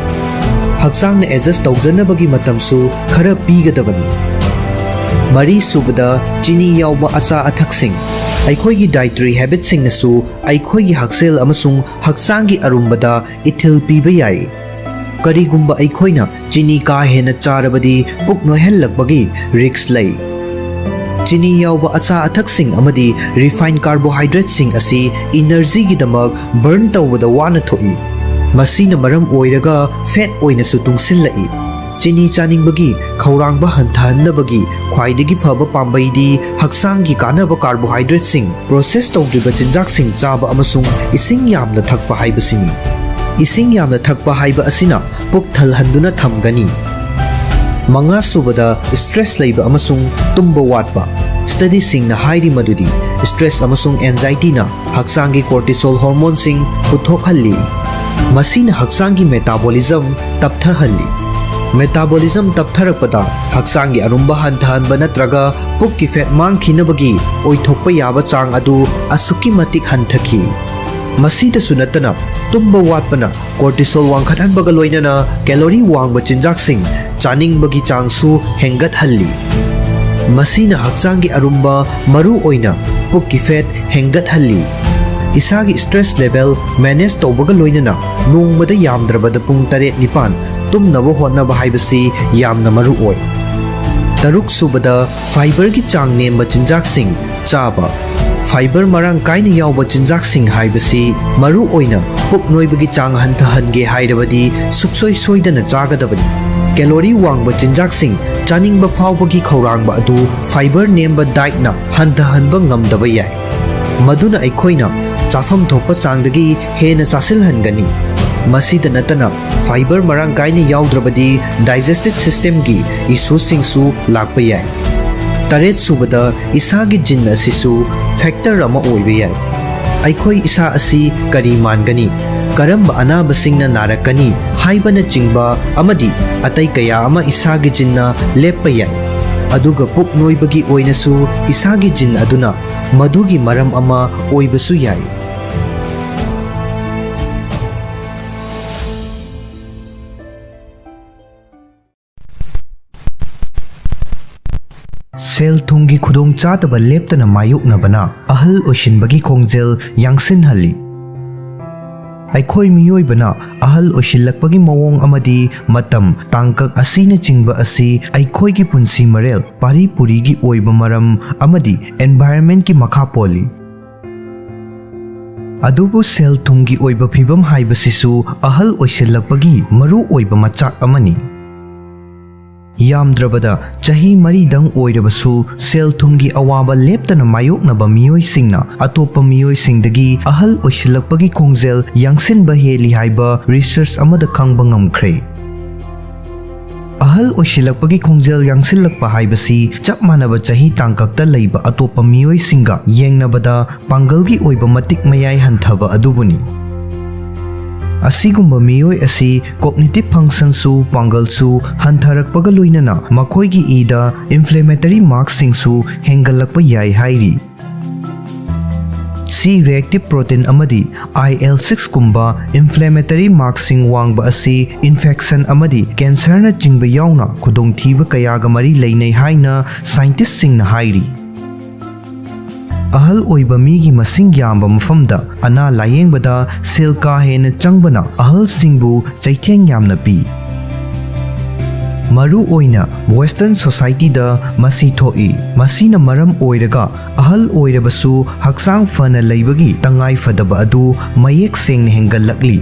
ꯍꯛꯆꯥꯡꯅ ꯑꯦꯗꯖꯁ ꯇꯧꯖꯅꯕꯒꯤ ꯃꯇꯝꯁꯨ ꯈꯔ ꯄꯤꯒꯗꯕꯅꯤ꯫ ꯃꯔꯤ ꯁꯨꯕꯗ, ꯆꯤꯅꯤ ꯌꯥꯎꯕ ꯑꯆꯥ ꯑꯊꯛꯁꯤꯡ꯫ ꯑꯩꯈꯣꯏꯒꯤ ꯗꯥꯏꯇꯔꯤ ꯍꯦꯕꯤꯠꯁꯤꯡꯅꯁꯨ ꯑꯩꯈꯣꯏꯒꯤ ꯍꯛꯁꯦꯜ ꯑꯃꯁꯨꯡ ꯍꯛꯆꯥꯡꯒꯤ ꯑꯔꯨꯝꯕꯗ ꯏꯊꯤꯜ ꯄꯤꯕ ꯌꯥꯏ꯫ ꯀꯔꯤꯒꯨꯝꯕ ꯑꯩꯈꯣꯏꯅ ꯆꯤꯅꯤ ꯀꯥ ꯍꯦꯟꯅ ꯆꯥꯔꯕꯗꯤ ꯄꯨꯛ ꯅꯣꯏꯍꯜꯂꯛꯄꯒꯤ ꯔꯤꯁ꯭ꯛ ꯂꯩ꯫ ꯆꯤꯅꯤ ꯌꯥꯎꯕ ꯑꯆꯥ ꯑꯊꯛꯁꯤꯡ ꯑꯃꯗꯤ ꯔꯤꯐꯥꯏꯟ ꯀꯥꯔꯕꯣꯍꯥꯏꯗ꯭ꯔꯦꯠꯁꯤꯡ ꯑꯁꯤ ꯏꯅꯔꯖꯤꯒꯤꯗꯃꯛ ꯕꯔꯟ ꯇꯧꯕꯗ ꯋꯥꯅ ꯊꯣꯛꯏ꯫ ꯃꯁꯤꯅ ꯃꯔꯝ ꯑꯣꯏꯔꯒ ꯐꯦꯠ ꯑꯣꯏꯅꯁꯨ ꯇꯨꯡꯁꯤꯜꯂꯛꯏ꯫ ꯆꯤꯅꯤ ꯆꯥꯅꯤꯡꯕꯒꯤ ꯈꯧꯔꯥꯡꯕ ꯍꯟꯊꯍꯟꯅꯕꯒꯤ ꯈ꯭ꯋꯥꯏꯗꯒꯤ ꯐꯕ ꯄꯥꯝꯕꯩꯗꯤ ꯍꯛꯆꯥꯡꯒꯤ ꯀꯥꯟꯅꯕ ꯀꯥꯔꯕꯣꯍꯥꯏꯗ꯭ꯔꯦꯠꯁꯤꯡ, ꯄ꯭ꯔꯣꯁꯦꯁ ꯇꯧꯗ꯭ꯔꯤꯕ ꯆꯤꯟꯖꯥꯛꯁꯤꯡ ꯆꯥꯕ ꯑꯃꯁꯨꯡ ꯏꯁꯤꯡ ꯌꯥꯝꯅ ꯊꯛꯄ ꯍꯥꯏꯕꯁꯤꯅꯤ꯫ ꯏꯁꯤꯡ ꯌꯥꯝꯅ ꯊꯛꯄ ꯍꯥꯏꯕ ꯑꯁꯤꯅ ꯄꯨꯛ ꯊꯜꯍꯟꯗꯨꯅ ꯊꯝꯒꯅꯤ꯫ ꯃꯉꯥ ꯁꯨꯕꯗ, ꯁ꯭ꯇ꯭ꯔꯦꯁ ꯂꯩꯕ ꯑꯃꯁꯨꯡ ꯇꯨꯝꯕ ꯋꯥꯠꯄ꯫ ꯁ꯭ꯇꯗꯤꯁꯤꯡꯅ ꯍꯥꯏꯔꯤ ꯃꯗꯨꯗꯤ ꯁ꯭ꯇ꯭ꯔꯦꯁ ꯑꯃꯁꯨꯡ ꯑꯦꯟꯖꯥꯏꯇꯤꯅ ꯍꯛꯆꯥꯡꯒꯤ ꯀꯣꯔꯇꯤꯁꯣꯜ ꯍꯣꯔꯃꯣꯟꯁꯤꯡ ꯄꯨꯊꯣꯛꯍꯜꯂꯤ꯫ ꯃꯁꯤꯅ ꯍꯛꯆꯥꯡꯒꯤ ꯃꯦꯇꯥꯕꯣꯂꯤꯖꯝ ꯇꯞꯊꯍꯜꯂꯤ꯫ ꯃꯦꯇꯥꯕꯣꯂꯤꯖꯝ ꯇꯞꯊꯔꯛꯄꯗ ꯍꯛꯆꯥꯡꯒꯤ ꯑꯔꯨꯝꯕ ꯍꯟꯊꯍꯟꯕ ꯅꯠꯇ꯭ꯔꯒ ꯄꯨꯛꯀꯤ ꯐꯦꯠ ꯃꯥꯡꯈꯤꯅꯕꯒꯤ ꯑꯣꯏꯊꯣꯛꯄ ꯌꯥꯕ ꯆꯥꯡ ꯑꯗꯨ ꯑꯁꯨꯛꯀꯤ ꯃꯇꯤꯛ ꯍꯟꯊꯈꯤ꯫ ꯃꯁꯤꯗꯁꯨ ꯅꯠꯇꯅ, ꯇꯨꯝꯕ ꯋꯥꯠꯄꯅ ꯀꯣꯔꯇꯤꯁꯣꯜ ꯋꯥꯡꯈꯠꯍꯟꯕꯒ ꯂꯣꯏꯅꯅ ꯀꯦꯂꯣꯔꯤ ꯋꯥꯡꯕ ꯆꯤꯟꯖꯥꯛꯁꯤꯡ ꯆꯥꯅꯤꯡꯕꯒꯤ ꯆꯥꯡꯁꯨ ꯍꯦꯟꯒꯠꯍꯜꯂꯤ꯫ ꯃꯁꯤꯅ ꯍꯛꯆꯥꯡꯒꯤ ꯑꯔꯨꯝꯕ, ꯃꯔꯨ ꯑꯣꯏꯅ ꯄꯨꯛꯀꯤ ꯐꯦꯠ ꯍꯦꯟꯒꯠꯍꯜꯂꯤ꯫ ꯏꯁꯥꯒꯤ ꯁ꯭ꯇ꯭ꯔꯦꯁ ꯂꯦꯚꯦꯜ ꯃꯦꯅꯦꯖ ꯇꯧꯕꯒ ꯂꯣꯏꯅꯅ ꯅꯣꯡꯃꯗ ꯌꯥꯝꯗ꯭ꯔꯕꯗ ꯄꯨꯡ ꯇꯔꯦꯠ ꯅꯤꯄꯥꯟ ꯇꯨꯝꯅꯕ ꯍꯣꯠꯅꯕ ꯍꯥꯏꯕꯁꯤ ꯌꯥꯝꯅ ꯃꯔꯨ ꯑꯣꯏ꯫ ꯇꯔꯨꯛ ꯁꯨꯕꯗ, ꯐꯥꯏꯕꯔꯒꯤ ꯆꯥꯡ ꯅꯦꯝꯕ ꯆꯤꯟꯖꯥꯛꯁꯤꯡ ꯆꯥꯕ꯫ ꯐꯥꯏꯕꯔ ꯃꯔꯥꯡ ꯀꯥꯏꯅ ꯌꯥꯎꯕ ꯆꯤꯟꯖꯥꯛꯁꯤꯡ ꯍꯥꯏꯕꯁꯤ ꯃꯔꯨ ꯑꯣꯏꯅ ꯄꯨꯛ ꯅꯣꯏꯕꯒꯤ ꯆꯥꯡ ꯍꯟꯊꯍꯟꯒꯦ ꯍꯥꯏꯔꯕꯗꯤ ꯁꯨꯛꯁꯣꯏ ꯁꯣꯏꯗꯅ ꯆꯥꯒꯗꯕꯅꯤ꯫ ꯀꯦꯂꯣꯔꯤ ꯋꯥꯡꯕ ꯆꯤꯟꯖꯥꯛꯁꯤꯡ ꯆꯥꯅꯤꯡꯕ ꯐꯥꯎꯕꯒꯤ ꯈꯧꯔꯥꯡꯕ ꯑꯗꯨ ꯐꯥꯏꯕꯔ ꯅꯦꯝꯕ ꯗꯥꯏꯠꯅ ꯍꯟꯊꯍꯟꯕ ꯉꯝꯗꯕ ꯌꯥꯏ꯫ ꯃꯗꯨꯅ ꯑꯩꯈꯣꯏꯅ ꯆꯥꯐꯝ ꯊꯣꯛꯄ ꯆꯥꯡꯗꯒꯤ ꯍꯦꯟꯅ ꯆꯥꯁꯤꯜꯍꯟꯒꯅꯤ꯫ ꯃꯁꯤꯗ ꯅꯠꯇꯅ, ꯐꯥꯏꯕꯔ ꯃꯔꯥꯡ ꯀꯥꯏꯅ ꯌꯥꯎꯗ꯭ꯔꯕꯗꯤ ꯗꯥꯏꯖꯦꯁꯇꯤꯚ ꯁꯤꯁꯇꯦꯝꯒꯤ ꯏꯁꯨꯁꯤꯡꯁꯨ ꯂꯥꯛꯄ ꯌꯥꯏ꯫ ꯇꯔꯦꯠ ꯁꯨꯕꯗ, ꯏꯁꯥꯒꯤ ꯖꯤꯟ ꯑꯁꯤꯁꯨ ꯐꯦꯛꯇꯔ ꯑꯃ ꯑꯣꯏꯕ ꯌꯥꯏ꯫ ꯑꯩꯈꯣꯏ ꯏꯁꯥ ꯑꯁꯤ ꯀꯔꯤ ꯃꯥꯟꯒꯅꯤ, ꯀꯔꯝꯕ ꯑꯅꯥꯕꯁꯤꯡꯅ ꯅꯥꯔꯛꯀꯅꯤ ꯍꯥꯏꯕꯅꯆꯤꯡꯕ ꯑꯃꯗꯤ ꯑꯇꯩ ꯀꯌꯥ ꯑꯃ ꯏꯁꯥꯒꯤ ꯖꯤꯟꯅ ꯂꯦꯞꯄ ꯌꯥꯏ꯫ ꯑꯗꯨꯒ ꯄꯨꯛ ꯅꯣꯏꯕꯒꯤ ꯑꯣꯏꯅꯁꯨ ꯏꯁꯥꯒꯤ ꯖꯤꯟ ꯑꯗꯨꯅ ꯃꯗꯨꯒꯤ ꯃꯔꯝ ꯑꯃ ꯑꯣꯏꯕꯁꯨ ꯌꯥꯏ꯫ ꯁꯦꯜ ꯊꯨꯝꯒꯤ ꯈꯨꯗꯣꯡꯆꯥꯗꯕ ꯂꯦꯞꯇꯅ ꯃꯥꯌꯣꯛꯅꯕꯅ ꯑꯍꯜ ꯑꯣꯏꯁꯤꯟꯕꯒꯤ ꯈꯣꯡꯖꯦꯜ ꯌꯥꯡꯁꯤꯟꯍꯜꯂꯤ꯫ ꯑꯩꯈꯣꯏ ꯃꯤꯑꯣꯏꯕꯅ ꯑꯍꯜ ꯑꯣꯏꯁꯤꯜꯂꯛꯄꯒꯤ ꯃꯑꯣꯡ ꯑꯃꯗꯤ ꯃꯇꯝ, ꯇꯥꯡꯀꯛ ꯑꯁꯤꯅꯆꯤꯡꯕ ꯑꯁꯤ ꯑꯩꯈꯣꯏꯒꯤ ꯄꯨꯟꯁꯤ ꯃꯔꯦꯜ, ꯄꯥꯔꯤ ꯄꯨꯔꯤꯒꯤ ꯑꯣꯏꯕ ꯃꯔꯝ ꯑꯃꯗꯤ environment ꯀꯤ ꯃꯈꯥ ꯄꯣꯜꯂꯤ꯫ ꯑꯗꯨꯕꯨ ꯁꯦꯜ ꯊꯨꯝꯒꯤ ꯑꯣꯏꯕ ꯐꯤꯕꯝ ꯍꯥꯏꯕꯁꯤꯁꯨ ꯑꯍꯜ ꯑꯣꯏꯁꯤꯜꯂꯛꯄꯒꯤ ꯃꯔꯨ ꯑꯣꯏꯕ ꯃꯆꯥꯛ ꯑꯃꯅꯤ꯫ ꯌꯥꯝꯗ꯭ꯔꯕꯗ ꯆꯍꯤ ꯃꯔꯤꯗꯪ ꯑꯣꯏꯔꯕꯁꯨ, ꯁꯦꯜ ꯊꯨꯝꯒꯤ ꯑꯋꯥꯕ ꯂꯦꯞꯇꯅ ꯃꯥꯌꯣꯛꯅꯕ ꯃꯤꯑꯣꯏꯁꯤꯡꯅ ꯑꯇꯣꯞꯄ ꯃꯤꯑꯣꯏꯁꯤꯡꯗꯒꯤ ꯑꯍꯜ ꯑꯣꯏꯁꯤꯜꯂꯛꯄꯒꯤ ꯈꯣꯡꯖꯦꯜ ꯌꯥꯡꯁꯤꯟꯕ ꯍꯦꯜꯂꯤ ꯍꯥꯏꯕ research ꯑꯃꯗ ꯈꯪꯕ ꯉꯝꯈ꯭ꯔꯦ꯫ ꯑꯍꯜ ꯑꯣꯏꯁꯤꯜꯂꯛꯄꯒꯤ ꯈꯣꯡꯖꯦꯜ ꯌꯥꯡꯁꯤꯜꯂꯛꯄ ꯍꯥꯏꯕꯁꯤ ꯆꯞ ꯃꯥꯟꯅꯕ ꯆꯍꯤ ꯇꯥꯡꯀꯛꯇ ꯂꯩꯕ ꯑꯇꯣꯞꯄ ꯃꯤꯑꯣꯏꯁꯤꯡꯒ ꯌꯦꯡꯅꯕꯗ ꯄꯥꯡꯒꯜꯒꯤ ꯑꯣꯏꯕ ꯃꯇꯤꯛ ꯃꯌꯥꯏ ꯍꯟꯊꯕ ꯑꯗꯨꯕꯨꯅꯤ꯫ ꯑꯁꯤꯒꯨꯝꯕ ꯃꯤꯑꯣꯏ ꯑꯁꯤ cognitive function ꯁꯨ, ꯄꯥꯡꯒꯜꯁꯨ ꯍꯟꯊꯔꯛꯄꯒ ꯂꯣꯏꯅꯅ ꯃꯈꯣꯏꯒꯤ ꯏꯗ inflammatory mark ꯁꯤꯡꯁꯨ ꯍꯦꯟꯒꯠꯂꯛꯄ ꯌꯥꯏ ꯍꯥꯏꯔꯤ꯫ C reactive protein ꯑꯃꯗꯤ I L six ꯀꯨꯝꯕ inflammatory mark ꯁꯤꯡ ꯋꯥꯡꯕ ꯑꯁꯤ infection ꯑꯃꯗꯤ cancer ꯅꯆꯤꯡꯕ ꯌꯥꯎꯅ ꯈꯨꯗꯣꯡꯊꯤꯕ ꯀꯌꯥꯒ ꯃꯔꯤ ꯂꯩꯅꯩ ꯍꯥꯏꯅ scientist ꯁꯤꯡꯅ ꯍꯥꯏꯔꯤ꯫ ꯑꯍꯜ ꯑꯣꯏꯕ ꯃꯤꯒꯤ ꯃꯁꯤꯡ ꯌꯥꯝꯕ ꯃꯐꯝꯗ ꯑꯅꯥ ꯂꯥꯌꯦꯡꯕꯗ ꯁꯦꯜ ꯀꯥ ꯍꯦꯟꯅ ꯆꯪꯕꯅ ꯑꯍꯜꯁꯤꯡꯕꯨ ꯆꯩꯊꯦꯡ ꯌꯥꯝꯅ ꯄꯤ꯫ ꯃꯔꯨ ꯑꯣꯏꯅ Western society ꯗ ꯃꯁꯤ ꯊꯣꯛꯏ꯫ ꯃꯁꯤꯅ ꯃꯔꯝ ꯑꯣꯏꯔꯒ ꯑꯍꯜ ꯑꯣꯏꯔꯕꯁꯨ ꯍꯛꯆꯥꯡ ꯐꯅ ꯂꯩꯕꯒꯤ ꯇꯉꯥꯏ ꯐꯗꯕ ꯑꯗꯨ ꯃꯌꯦꯛ ꯁꯦꯡꯅ ꯍꯦꯟꯒꯠꯂꯛꯂꯤ꯫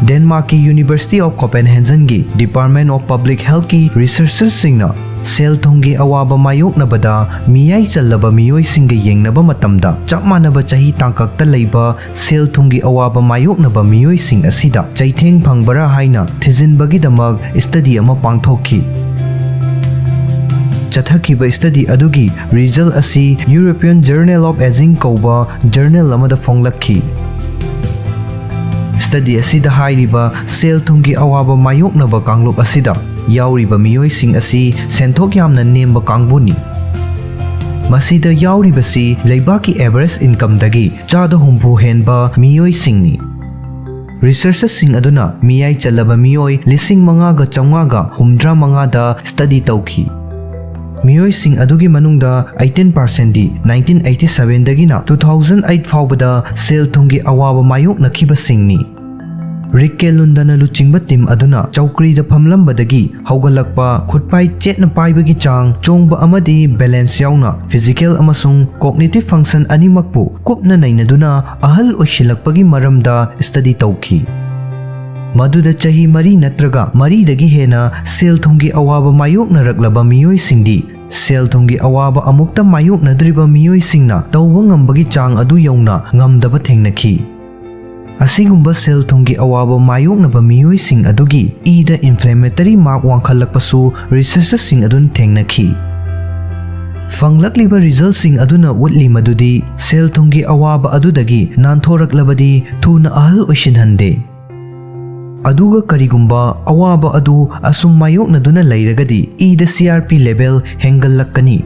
ꯗꯦꯟꯃꯥꯔꯛꯀꯤ University of Copenhagen ꯒꯤ Department of Public Health ꯀꯤ researchers ꯁꯤꯡꯅ ꯁꯦꯜ ꯊꯨꯝꯒꯤ ꯑꯋꯥꯕ ꯃꯥꯌꯣꯛꯅꯕꯗ ꯃꯤꯌꯥꯏ ꯆꯜꯂꯕ ꯃꯤꯑꯣꯏꯁꯤꯡꯒ ꯌꯦꯡꯅꯕ ꯃꯇꯝꯗ, ꯆꯞ ꯃꯥꯟꯅꯕ ꯆꯍꯤ ꯇꯥꯡꯀꯛꯇ ꯂꯩꯕ ꯁꯦꯜ ꯊꯨꯝꯒꯤ ꯑꯋꯥꯕ ꯃꯥꯌꯣꯛꯅꯕ ꯃꯤꯑꯣꯏꯁꯤꯡ ꯑꯁꯤꯗ ꯆꯩꯊꯦꯡ ꯐꯪꯕꯔꯥ ꯍꯥꯏꯅ ꯊꯤꯖꯤꯟꯕꯒꯤꯗꯃꯛ study ꯑꯃ ꯄꯥꯡꯊꯣꯛꯈꯤ꯫ ꯆꯠꯊꯈꯤꯕ study ꯑꯗꯨꯒꯤ result ꯑꯁꯤ European Journal of Aging ꯀꯧꯕ journal ꯑꯃꯗ ꯐꯣꯡꯂꯛꯈꯤ꯫ Study ꯑꯁꯤꯗ ꯍꯥꯏꯔꯤꯕ ꯁꯦꯜ ꯊꯨꯝꯒꯤ ꯑꯋꯥꯕ ꯃꯥꯌꯣꯛꯅꯕ ꯀꯥꯡꯂꯨꯞ ꯑꯁꯤꯗ ꯌꯥꯎꯔꯤꯕ ꯃꯤꯑꯣꯏꯁꯤꯡ ꯑꯁꯤ ꯁꯦꯟꯊꯣꯛ ꯌꯥꯝꯅ ꯅꯦꯝꯕ ꯀꯥꯡꯕꯨꯅꯤ꯫ ꯃꯁꯤꯗ ꯌꯥꯎꯔꯤꯕꯁꯤ ꯂꯩꯕꯥꯛꯀꯤ average incomeꯗꯒꯤ ꯆꯥꯗ ꯍꯨꯝꯐꯨ ꯍꯦꯟꯕ ꯃꯤꯑꯣꯏꯁꯤꯡꯅꯤ꯫ Researchꯁꯤꯡ ꯑꯗꯨꯅ ꯃꯤꯌꯥꯏ ꯆꯜꯂꯕ ꯃꯤꯑꯣꯏ ꯂꯤꯁꯤꯡ ꯃꯉꯥꯒ ꯆꯥꯝꯃꯉꯥꯒ ꯍꯨꯝꯗ꯭ꯔꯥ ꯃꯉꯥꯗ study ꯇꯧꯈꯤ꯫ ꯃꯤꯑꯣꯏꯁꯤꯡ ꯑꯗꯨꯒꯤ ꯃꯅꯨꯡꯗ eighteen percentꯗꯤ nineteen eighty sevenꯗꯒꯤꯅ two thousand eight ꯐꯥꯎꯕꯗ ꯁꯦꯜ ꯊꯨꯝꯒꯤ ꯑꯋꯥꯕ ꯃꯥꯌꯣꯛꯅꯈꯤꯕꯁꯤꯡꯅꯤ꯫ ꯔꯤꯛ ꯀꯦ ꯂꯨꯟꯗꯅ ꯂꯨꯆꯤꯡꯕ team ꯑꯗꯨꯅ ꯆꯧꯀ꯭ꯔꯤꯗ ꯐꯝꯂꯝꯕꯗꯒꯤ ꯍꯧꯒꯠꯂꯛꯄ, ꯈꯨꯠꯄꯥꯏ ꯆꯦꯠꯅ ꯄꯥꯏꯕꯒꯤ ꯆꯥꯡ, ꯆꯣꯡꯕ ꯑꯃꯗꯤ balance ꯌꯥꯎꯅ physical ꯑꯃꯁꯨꯡ cognitive function ꯑꯅꯤꯃꯛꯄꯨ ꯀꯨꯞꯅ ꯅꯩꯅꯗꯨꯅ ꯑꯍꯜ ꯑꯣꯏꯁꯤꯜꯂꯛꯄꯒꯤ ꯃꯔꯝꯗ study ꯇꯧꯈꯤ꯫ ꯃꯗꯨꯗ ꯆꯍꯤ ꯃꯔꯤ ꯅꯠꯇ꯭ꯔꯒ ꯃꯔꯤꯗꯒꯤ ꯍꯦꯟꯅ ꯁꯦꯜ ꯊꯨꯝꯒꯤ ꯑꯋꯥꯕ ꯃꯥꯌꯣꯛꯅꯔꯛꯂꯕ ꯃꯤꯑꯣꯏꯁꯤꯡꯗꯤ ꯁꯦꯜ ꯊꯨꯝꯒꯤ ꯑꯋꯥꯕ ꯑꯃꯨꯛꯇ ꯃꯥꯌꯣꯛꯅꯗ꯭ꯔꯤꯕ ꯃꯤꯑꯣꯏꯁꯤꯡꯅ ꯇꯧꯕ ꯉꯝꯕꯒꯤ ꯆꯥꯡ ꯑꯗꯨ ꯌꯧꯅ ꯉꯝꯗꯕ ꯊꯦꯡꯅꯈꯤ꯫ ꯑꯁꯤꯒꯨꯝꯕ ꯁꯦꯜ ꯊꯨꯝꯒꯤ ꯑꯋꯥꯕ ꯃꯥꯌꯣꯛꯅꯕ ꯃꯤꯑꯣꯏꯁꯤꯡ ꯑꯗꯨꯒꯤ ꯏꯗ inflammatory mark ꯋꯥꯡꯈꯠꯂꯛꯄꯁꯨ researchꯁꯤꯡ ꯑꯗꯨꯅ ꯊꯦꯡꯅꯈꯤ꯫ ꯐꯪꯂꯛꯂꯤꯕ resultꯁꯤꯡ ꯑꯗꯨꯅ ꯎꯠꯂꯤ ꯃꯗꯨꯗꯤ ꯁꯦꯜ ꯊꯨꯝꯒꯤ ꯑꯋꯥꯕ ꯑꯗꯨꯗꯒꯤ ꯅꯥꯟꯊꯣꯔꯛꯂꯕꯗꯤ ꯊꯨꯅ ꯑꯍꯜ ꯑꯣꯏꯁꯤꯟꯍꯟꯗꯦ꯫ ꯑꯗꯨꯒ ꯀꯔꯤꯒꯨꯝꯕ ꯑꯋꯥꯕ ꯑꯗꯨ ꯑꯁꯨꯝ ꯃꯥꯌꯣꯛꯅꯗꯨꯅ ꯂꯩꯔꯒꯗꯤ ꯏꯗ C R P level ꯍꯦꯟꯒꯠꯂꯛꯀꯅꯤ꯫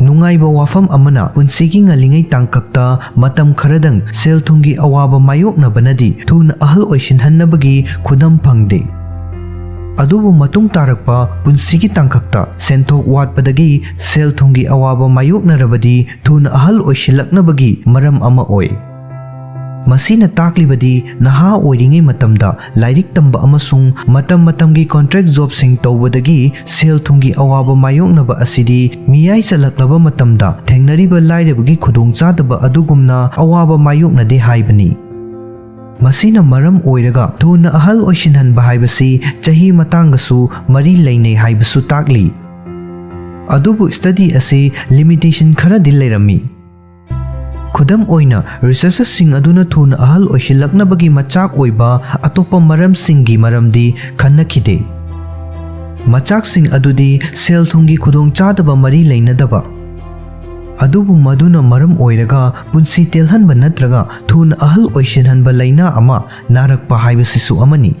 ꯅꯨꯡꯉꯥꯏꯕ ꯋꯥꯐꯝ ꯑꯃꯅ, ꯄꯨꯟꯁꯤꯒꯤ ꯉꯜꯂꯤꯉꯩ ꯇꯥꯡꯀꯛꯇ ꯃꯇꯝ ꯈꯔꯗꯪ ꯁꯦꯜ ꯊꯨꯝꯒꯤ ꯑꯋꯥꯕ ꯃꯥꯌꯣꯛꯅꯕꯅꯗꯤ ꯊꯨꯅ ꯑꯍꯜ ꯑꯣꯏꯁꯤꯟꯍꯟꯅꯕꯒꯤ ꯈꯨꯗꯝ ꯐꯪꯗꯦ꯫ ꯑꯗꯨꯕꯨ ꯃꯇꯨꯡ ꯇꯥꯔꯛꯄ ꯄꯨꯟꯁꯤꯒꯤ ꯇꯥꯡꯀꯛꯇ ꯁꯦꯟꯊꯣꯛ ꯋꯥꯠꯄꯗꯒꯤ ꯁꯦꯜ ꯊꯨꯝꯒꯤ ꯑꯋꯥꯕ ꯃꯥꯌꯣꯛꯅꯔꯕꯗꯤ ꯊꯨꯅ ꯑꯍꯜ ꯑꯣꯏꯁꯤꯜꯂꯛꯅꯕꯒꯤ ꯃꯔꯝ ꯑꯃ ꯑꯣꯏ꯫ ꯃꯁꯤꯅ ꯇꯥꯛꯂꯤꯕꯗꯤ ꯅꯍꯥ ꯑꯣꯏꯔꯤꯉꯩ ꯃꯇꯝꯗ ꯂꯥꯏꯔꯤꯛ ꯇꯝꯕ ꯑꯃꯁꯨꯡ ꯃꯇꯝ ꯃꯇꯝꯒꯤ contract jobꯁꯤꯡ ꯇꯧꯕꯗꯒꯤ ꯁꯦꯜ ꯊꯨꯝꯒꯤ ꯑꯋꯥꯕ ꯃꯥꯌꯣꯛꯅꯕ ꯑꯁꯤꯗꯤ ꯃꯤꯌꯥꯏ ꯆꯜꯂꯛꯂꯕ ꯃꯇꯝꯗ ꯊꯦꯡꯅꯔꯤꯕ ꯂꯥꯏꯔꯕꯒꯤ ꯈꯨꯗꯣꯡꯆꯥꯗꯕ ꯑꯗꯨꯒꯨꯝꯅ ꯑꯋꯥꯕ ꯃꯥꯌꯣꯛꯅꯗꯦ ꯍꯥꯏꯕꯅꯤ꯫ ꯃꯁꯤꯅ ꯃꯔꯝ ꯑꯣꯏꯔꯒ ꯊꯨꯅ ꯑꯍꯜ ꯑꯣꯏꯁꯤꯟꯍꯟꯕ ꯍꯥꯏꯕꯁꯤ ꯆꯍꯤ ꯃꯇꯥꯡꯒꯁꯨ ꯃꯔꯤ ꯂꯩꯅꯩ ꯍꯥꯏꯕꯁꯨ ꯇꯥꯛꯂꯤ꯫ ꯑꯗꯨꯕꯨ study ꯑꯁꯤ limitation ꯈꯔꯗꯤ ꯂꯩꯔꯝꯃꯤ꯫ ꯈꯨꯗꯝ ꯑꯣꯏꯅ, researchꯁꯤꯡ ꯑꯗꯨꯅ ꯊꯨꯅ ꯑꯍꯜ ꯑꯣꯏꯁꯤꯜꯂꯛꯅꯕꯒꯤ ꯃꯆꯥꯛ ꯑꯣꯏꯕ ꯑꯇꯣꯞꯄ ꯃꯔꯝꯁꯤꯡꯒꯤ ꯃꯔꯝꯗꯤ ꯈꯟꯅꯈꯤꯗꯦ꯫ ꯃꯆꯥꯛꯁꯤꯡ ꯑꯗꯨꯗꯤ ꯁꯦꯜ ꯊꯨꯝꯒꯤ ꯈꯨꯗꯣꯡꯆꯥꯗꯕ ꯃꯔꯤ ꯂꯩꯅꯗꯕ, ꯑꯗꯨꯕꯨ ꯃꯗꯨꯅ ꯃꯔꯝ ꯑꯣꯏꯔꯒ ꯄꯨꯟꯁꯤ ꯇꯦꯜꯍꯟꯕ ꯅꯠꯇ꯭ꯔꯒ ꯊꯨꯅ ꯑꯍꯜ ꯑꯣꯏꯁꯤꯟꯍꯟꯕ ꯂꯥꯏꯅꯥ ꯑꯃ ꯅꯥꯔꯛꯄ ꯍꯥꯏꯕꯁꯤꯁꯨ ꯑꯃꯅꯤ꯫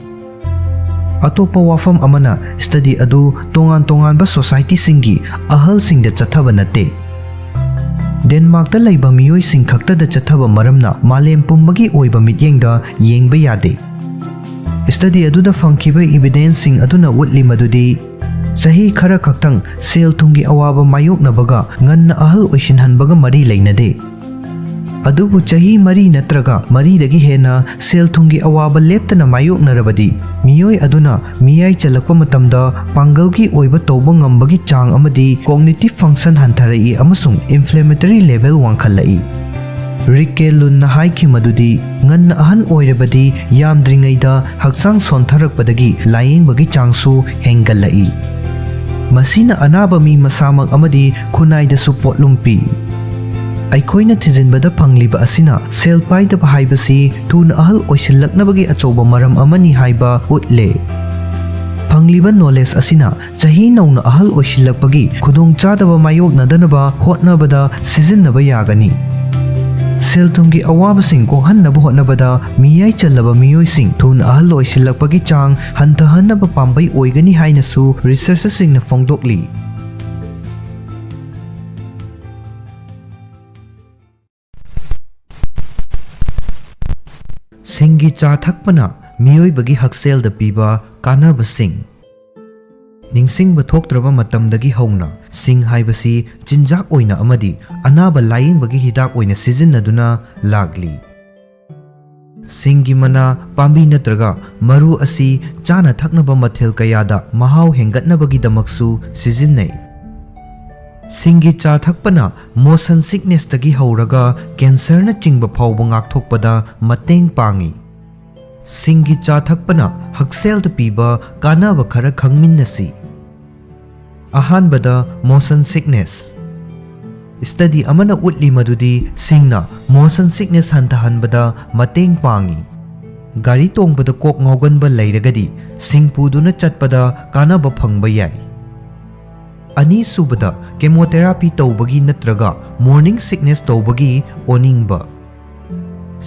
ꯑꯇꯣꯞꯄ ꯋꯥꯐꯝ ꯑꯃꯅ, ꯁ꯭ꯇꯗꯤ ꯑꯗꯨ ꯇꯣꯉꯥꯟ ꯇꯣꯉꯥꯟꯕ ꯁꯣꯁꯥꯏꯇꯤꯁꯤꯡꯒꯤ ꯑꯍꯜꯁꯤꯡꯗ ꯆꯠꯊꯕ ꯅꯠꯇꯦ꯫ ꯗꯦꯟꯃꯥꯔꯛꯇ ꯂꯩꯕ ꯃꯤꯑꯣꯏꯁꯤꯡ ꯈꯛꯇꯗ ꯆꯠꯊꯕ ꯃꯔꯝꯅ ꯃꯥꯂꯦꯝ ꯄꯨꯝꯕꯒꯤ ꯑꯣꯏꯕ ꯃꯤꯠꯌꯦꯡꯗ ꯌꯦꯡꯕ ꯌꯥꯗꯦ꯫ ꯁ꯭ꯇꯗꯤ ꯑꯗꯨꯗ ꯐꯪꯈꯤꯕ ꯏꯕꯤꯗꯦꯟꯁꯁꯤꯡ ꯑꯗꯨꯅ ꯎꯠꯂꯤ ꯃꯗꯨꯗꯤ ꯆꯍꯤ ꯈꯔ ꯈꯛꯇꯪ ꯁꯦꯜ ꯊꯨꯝꯒꯤ ꯑꯋꯥꯕ ꯃꯥꯌꯣꯛꯅꯕꯒ ꯉꯟꯅ ꯑꯍꯜ ꯑꯣꯏꯁꯤꯟꯍꯟꯕꯒ ꯃꯔꯤ ꯂꯩꯅꯗꯦ꯫ ꯑꯗꯨꯕꯨ ꯆꯍꯤ ꯃꯔꯤ ꯅꯠꯇ꯭ꯔꯒ ꯃꯔꯤꯗꯒꯤ ꯍꯦꯟꯅ ꯁꯦꯜ ꯊꯨꯝꯒꯤ ꯑꯋꯥꯕ ꯂꯦꯞꯇꯅ ꯃꯥꯌꯣꯛꯅꯔꯕꯗꯤ, ꯃꯤꯑꯣꯏ ꯑꯗꯨꯅ ꯃꯤꯌꯥꯏ ꯆꯜꯂꯛꯄ ꯃꯇꯝꯗ ꯄꯥꯡꯒꯜꯒꯤ ꯑꯣꯏꯕ ꯇꯧꯕ ꯉꯝꯕꯒꯤ ꯆꯥꯡ ꯑꯃꯗꯤ cognitive function ꯍꯟꯊꯔꯛꯏ ꯑꯃꯁꯨꯡ inflammatory level ꯋꯥꯡꯈꯠꯂꯛꯏ꯫ ꯔꯤꯛꯀꯦ ꯂꯨꯟꯅ ꯍꯥꯏꯈꯤ ꯃꯗꯨꯗꯤ, ꯉꯟꯅ ꯑꯍꯟ ꯑꯣꯏꯔꯕꯗꯤ ꯌꯥꯝꯗ꯭ꯔꯤꯉꯩꯗ ꯍꯛꯆꯥꯡ ꯁꯣꯟꯊꯔꯛꯄꯗꯒꯤ ꯂꯥꯌꯦꯡꯕꯒꯤ ꯆꯥꯡꯁꯨ ꯍꯦꯟꯒꯠꯂꯛꯏ꯫ ꯃꯁꯤꯅ ꯑꯅꯥꯕ ꯃꯤ ꯃꯁꯥꯃꯛ ꯑꯃꯗꯤ ꯈꯨꯟꯅꯥꯏꯗꯁꯨ ꯄꯣꯠꯂꯨꯝ ꯄꯤ꯫ ꯑꯩꯈꯣꯏꯅ ꯊꯤꯖꯤꯟꯕꯗ ꯐꯪꯂꯤꯕ ꯑꯁꯤꯅ ꯁꯦꯜ ꯄꯥꯏꯗꯕ ꯍꯥꯏꯕꯁꯤ ꯊꯨꯅ ꯑꯍꯜ ꯑꯣꯏꯁꯤꯜꯂꯛꯅꯕꯒꯤ ꯑꯆꯧꯕ ꯃꯔꯝ ꯑꯃꯅꯤ ꯍꯥꯏꯕ ꯎꯠꯂꯦ꯫ ꯐꯪꯂꯤꯕ ꯅꯣꯂꯦꯖ ꯑꯁꯤꯅ ꯆꯍꯤ ꯅꯧꯅ ꯑꯍꯜ ꯑꯣꯏꯁꯤꯜꯂꯛꯄꯒꯤ ꯈꯨꯗꯣꯡꯆꯥꯗꯕ ꯃꯥꯌꯣꯛꯅꯗꯅꯕ ꯍꯣꯠꯅꯕꯗ ꯁꯤꯖꯤꯟꯅꯕ ꯌꯥꯒꯅꯤ꯫ ꯁꯦꯜ ꯊꯨꯝꯒꯤ ꯑꯋꯥꯕꯁꯤꯡ ꯀꯣꯛꯍꯟꯅꯕ ꯍꯣꯠꯅꯕꯗ ꯃꯤꯌꯥꯏ ꯆꯜꯂꯕ ꯃꯤꯑꯣꯏꯁꯤꯡ ꯊꯨꯅ ꯑꯍꯜ ꯑꯣꯏꯁꯤꯜꯂꯛꯄꯒꯤ ꯆꯥꯡ ꯍꯟꯊꯍꯟꯅꯕ ꯄꯥꯝꯕꯩ ꯑꯣꯏꯒꯅꯤ ꯍꯥꯏꯅꯁꯨ ꯔꯤꯁꯔꯆꯔꯁꯤꯡꯅ ꯐꯣꯡꯗꯣꯛꯂꯤ꯫ ꯁꯤꯡꯒꯤ ꯆꯥ ꯊꯛꯄꯅ ꯃꯤꯑꯣꯏꯕꯒꯤ ꯍꯛꯁꯦꯜꯗ ꯄꯤꯕ ꯀꯥꯟꯅꯕꯁꯤꯡ꯫ ꯅꯤꯡꯁꯤꯡꯕ ꯊꯣꯛꯇ꯭ꯔꯕ ꯃꯇꯝꯗꯒꯤ ꯍꯧꯅ ꯁꯤꯡ ꯍꯥꯏꯕꯁꯤ ꯆꯤꯟꯖꯥꯛ ꯑꯣꯏꯅ ꯑꯃꯗꯤ ꯑꯅꯥꯕ ꯂꯥꯌꯦꯡꯕꯒꯤ ꯍꯤꯗꯥꯛ ꯑꯣꯏꯅ ꯁꯤꯖꯤꯟꯅꯗꯨꯅ ꯂꯥꯛꯂꯤ꯫ ꯁꯤꯡꯒꯤ ꯃꯅꯥ, ꯄꯥꯝꯕꯤ ꯅꯠꯇ꯭ꯔꯒ ꯃꯔꯨ ꯑꯁꯤ ꯆꯥꯅ ꯊꯛꯅꯕ ꯃꯊꯦꯜ ꯀꯌꯥꯗ ꯃꯍꯥꯎ ꯍꯦꯟꯒꯠꯅꯕꯒꯤꯗꯃꯛꯁꯨ ꯁꯤꯖꯤꯟꯅꯩ꯫ ꯁꯤꯡꯒꯤ ꯆꯥ ꯊꯛꯄꯅ motion sicknessꯇꯒꯤ ꯍꯧꯔꯒ ꯀꯦꯟꯁꯔꯅꯆꯤꯡꯕ ꯐꯥꯎꯕ ꯉꯥꯛꯊꯣꯛꯄꯗ ꯃꯇꯦꯡ ꯄꯥꯡꯏ꯫ ꯁꯤꯡꯒꯤ ꯆꯥ ꯊꯛꯄꯅ ꯍꯛꯁꯦꯜꯗ ꯄꯤꯕ ꯀꯥꯟꯅꯕ ꯈꯔ ꯈꯪꯃꯤꯟꯅꯁꯤ꯫ ꯑꯍꯥꯟꯕꯗ, motion sickness꯫ ꯁ꯭ꯇꯗꯤ ꯑꯃꯅ ꯎꯠꯂꯤ ꯃꯗꯨꯗꯤ ꯁꯤꯡꯅ motion sickness ꯍꯟꯊꯍꯟꯕꯗ ꯃꯇꯦꯡ ꯄꯥꯡꯏ꯫ ꯒꯥꯔꯤ ꯇꯣꯡꯕꯗ ꯀꯣꯛ ꯉꯥꯎꯒꯟꯕ ꯂꯩꯔꯒꯗꯤ ꯁꯤꯡ ꯄꯨꯗꯨꯅ ꯆꯠꯄꯗ ꯀꯥꯟꯅꯕ ꯐꯪꯕ ꯌꯥꯏ꯫ ꯑꯅꯤꯁꯨꯕꯗ, chemotherapy ꯇꯧꯕꯒꯤ ꯅꯠꯇ꯭ꯔꯒ morning sickness ꯇꯧꯕꯒꯤ ꯑꯣꯅꯤꯡꯕ꯫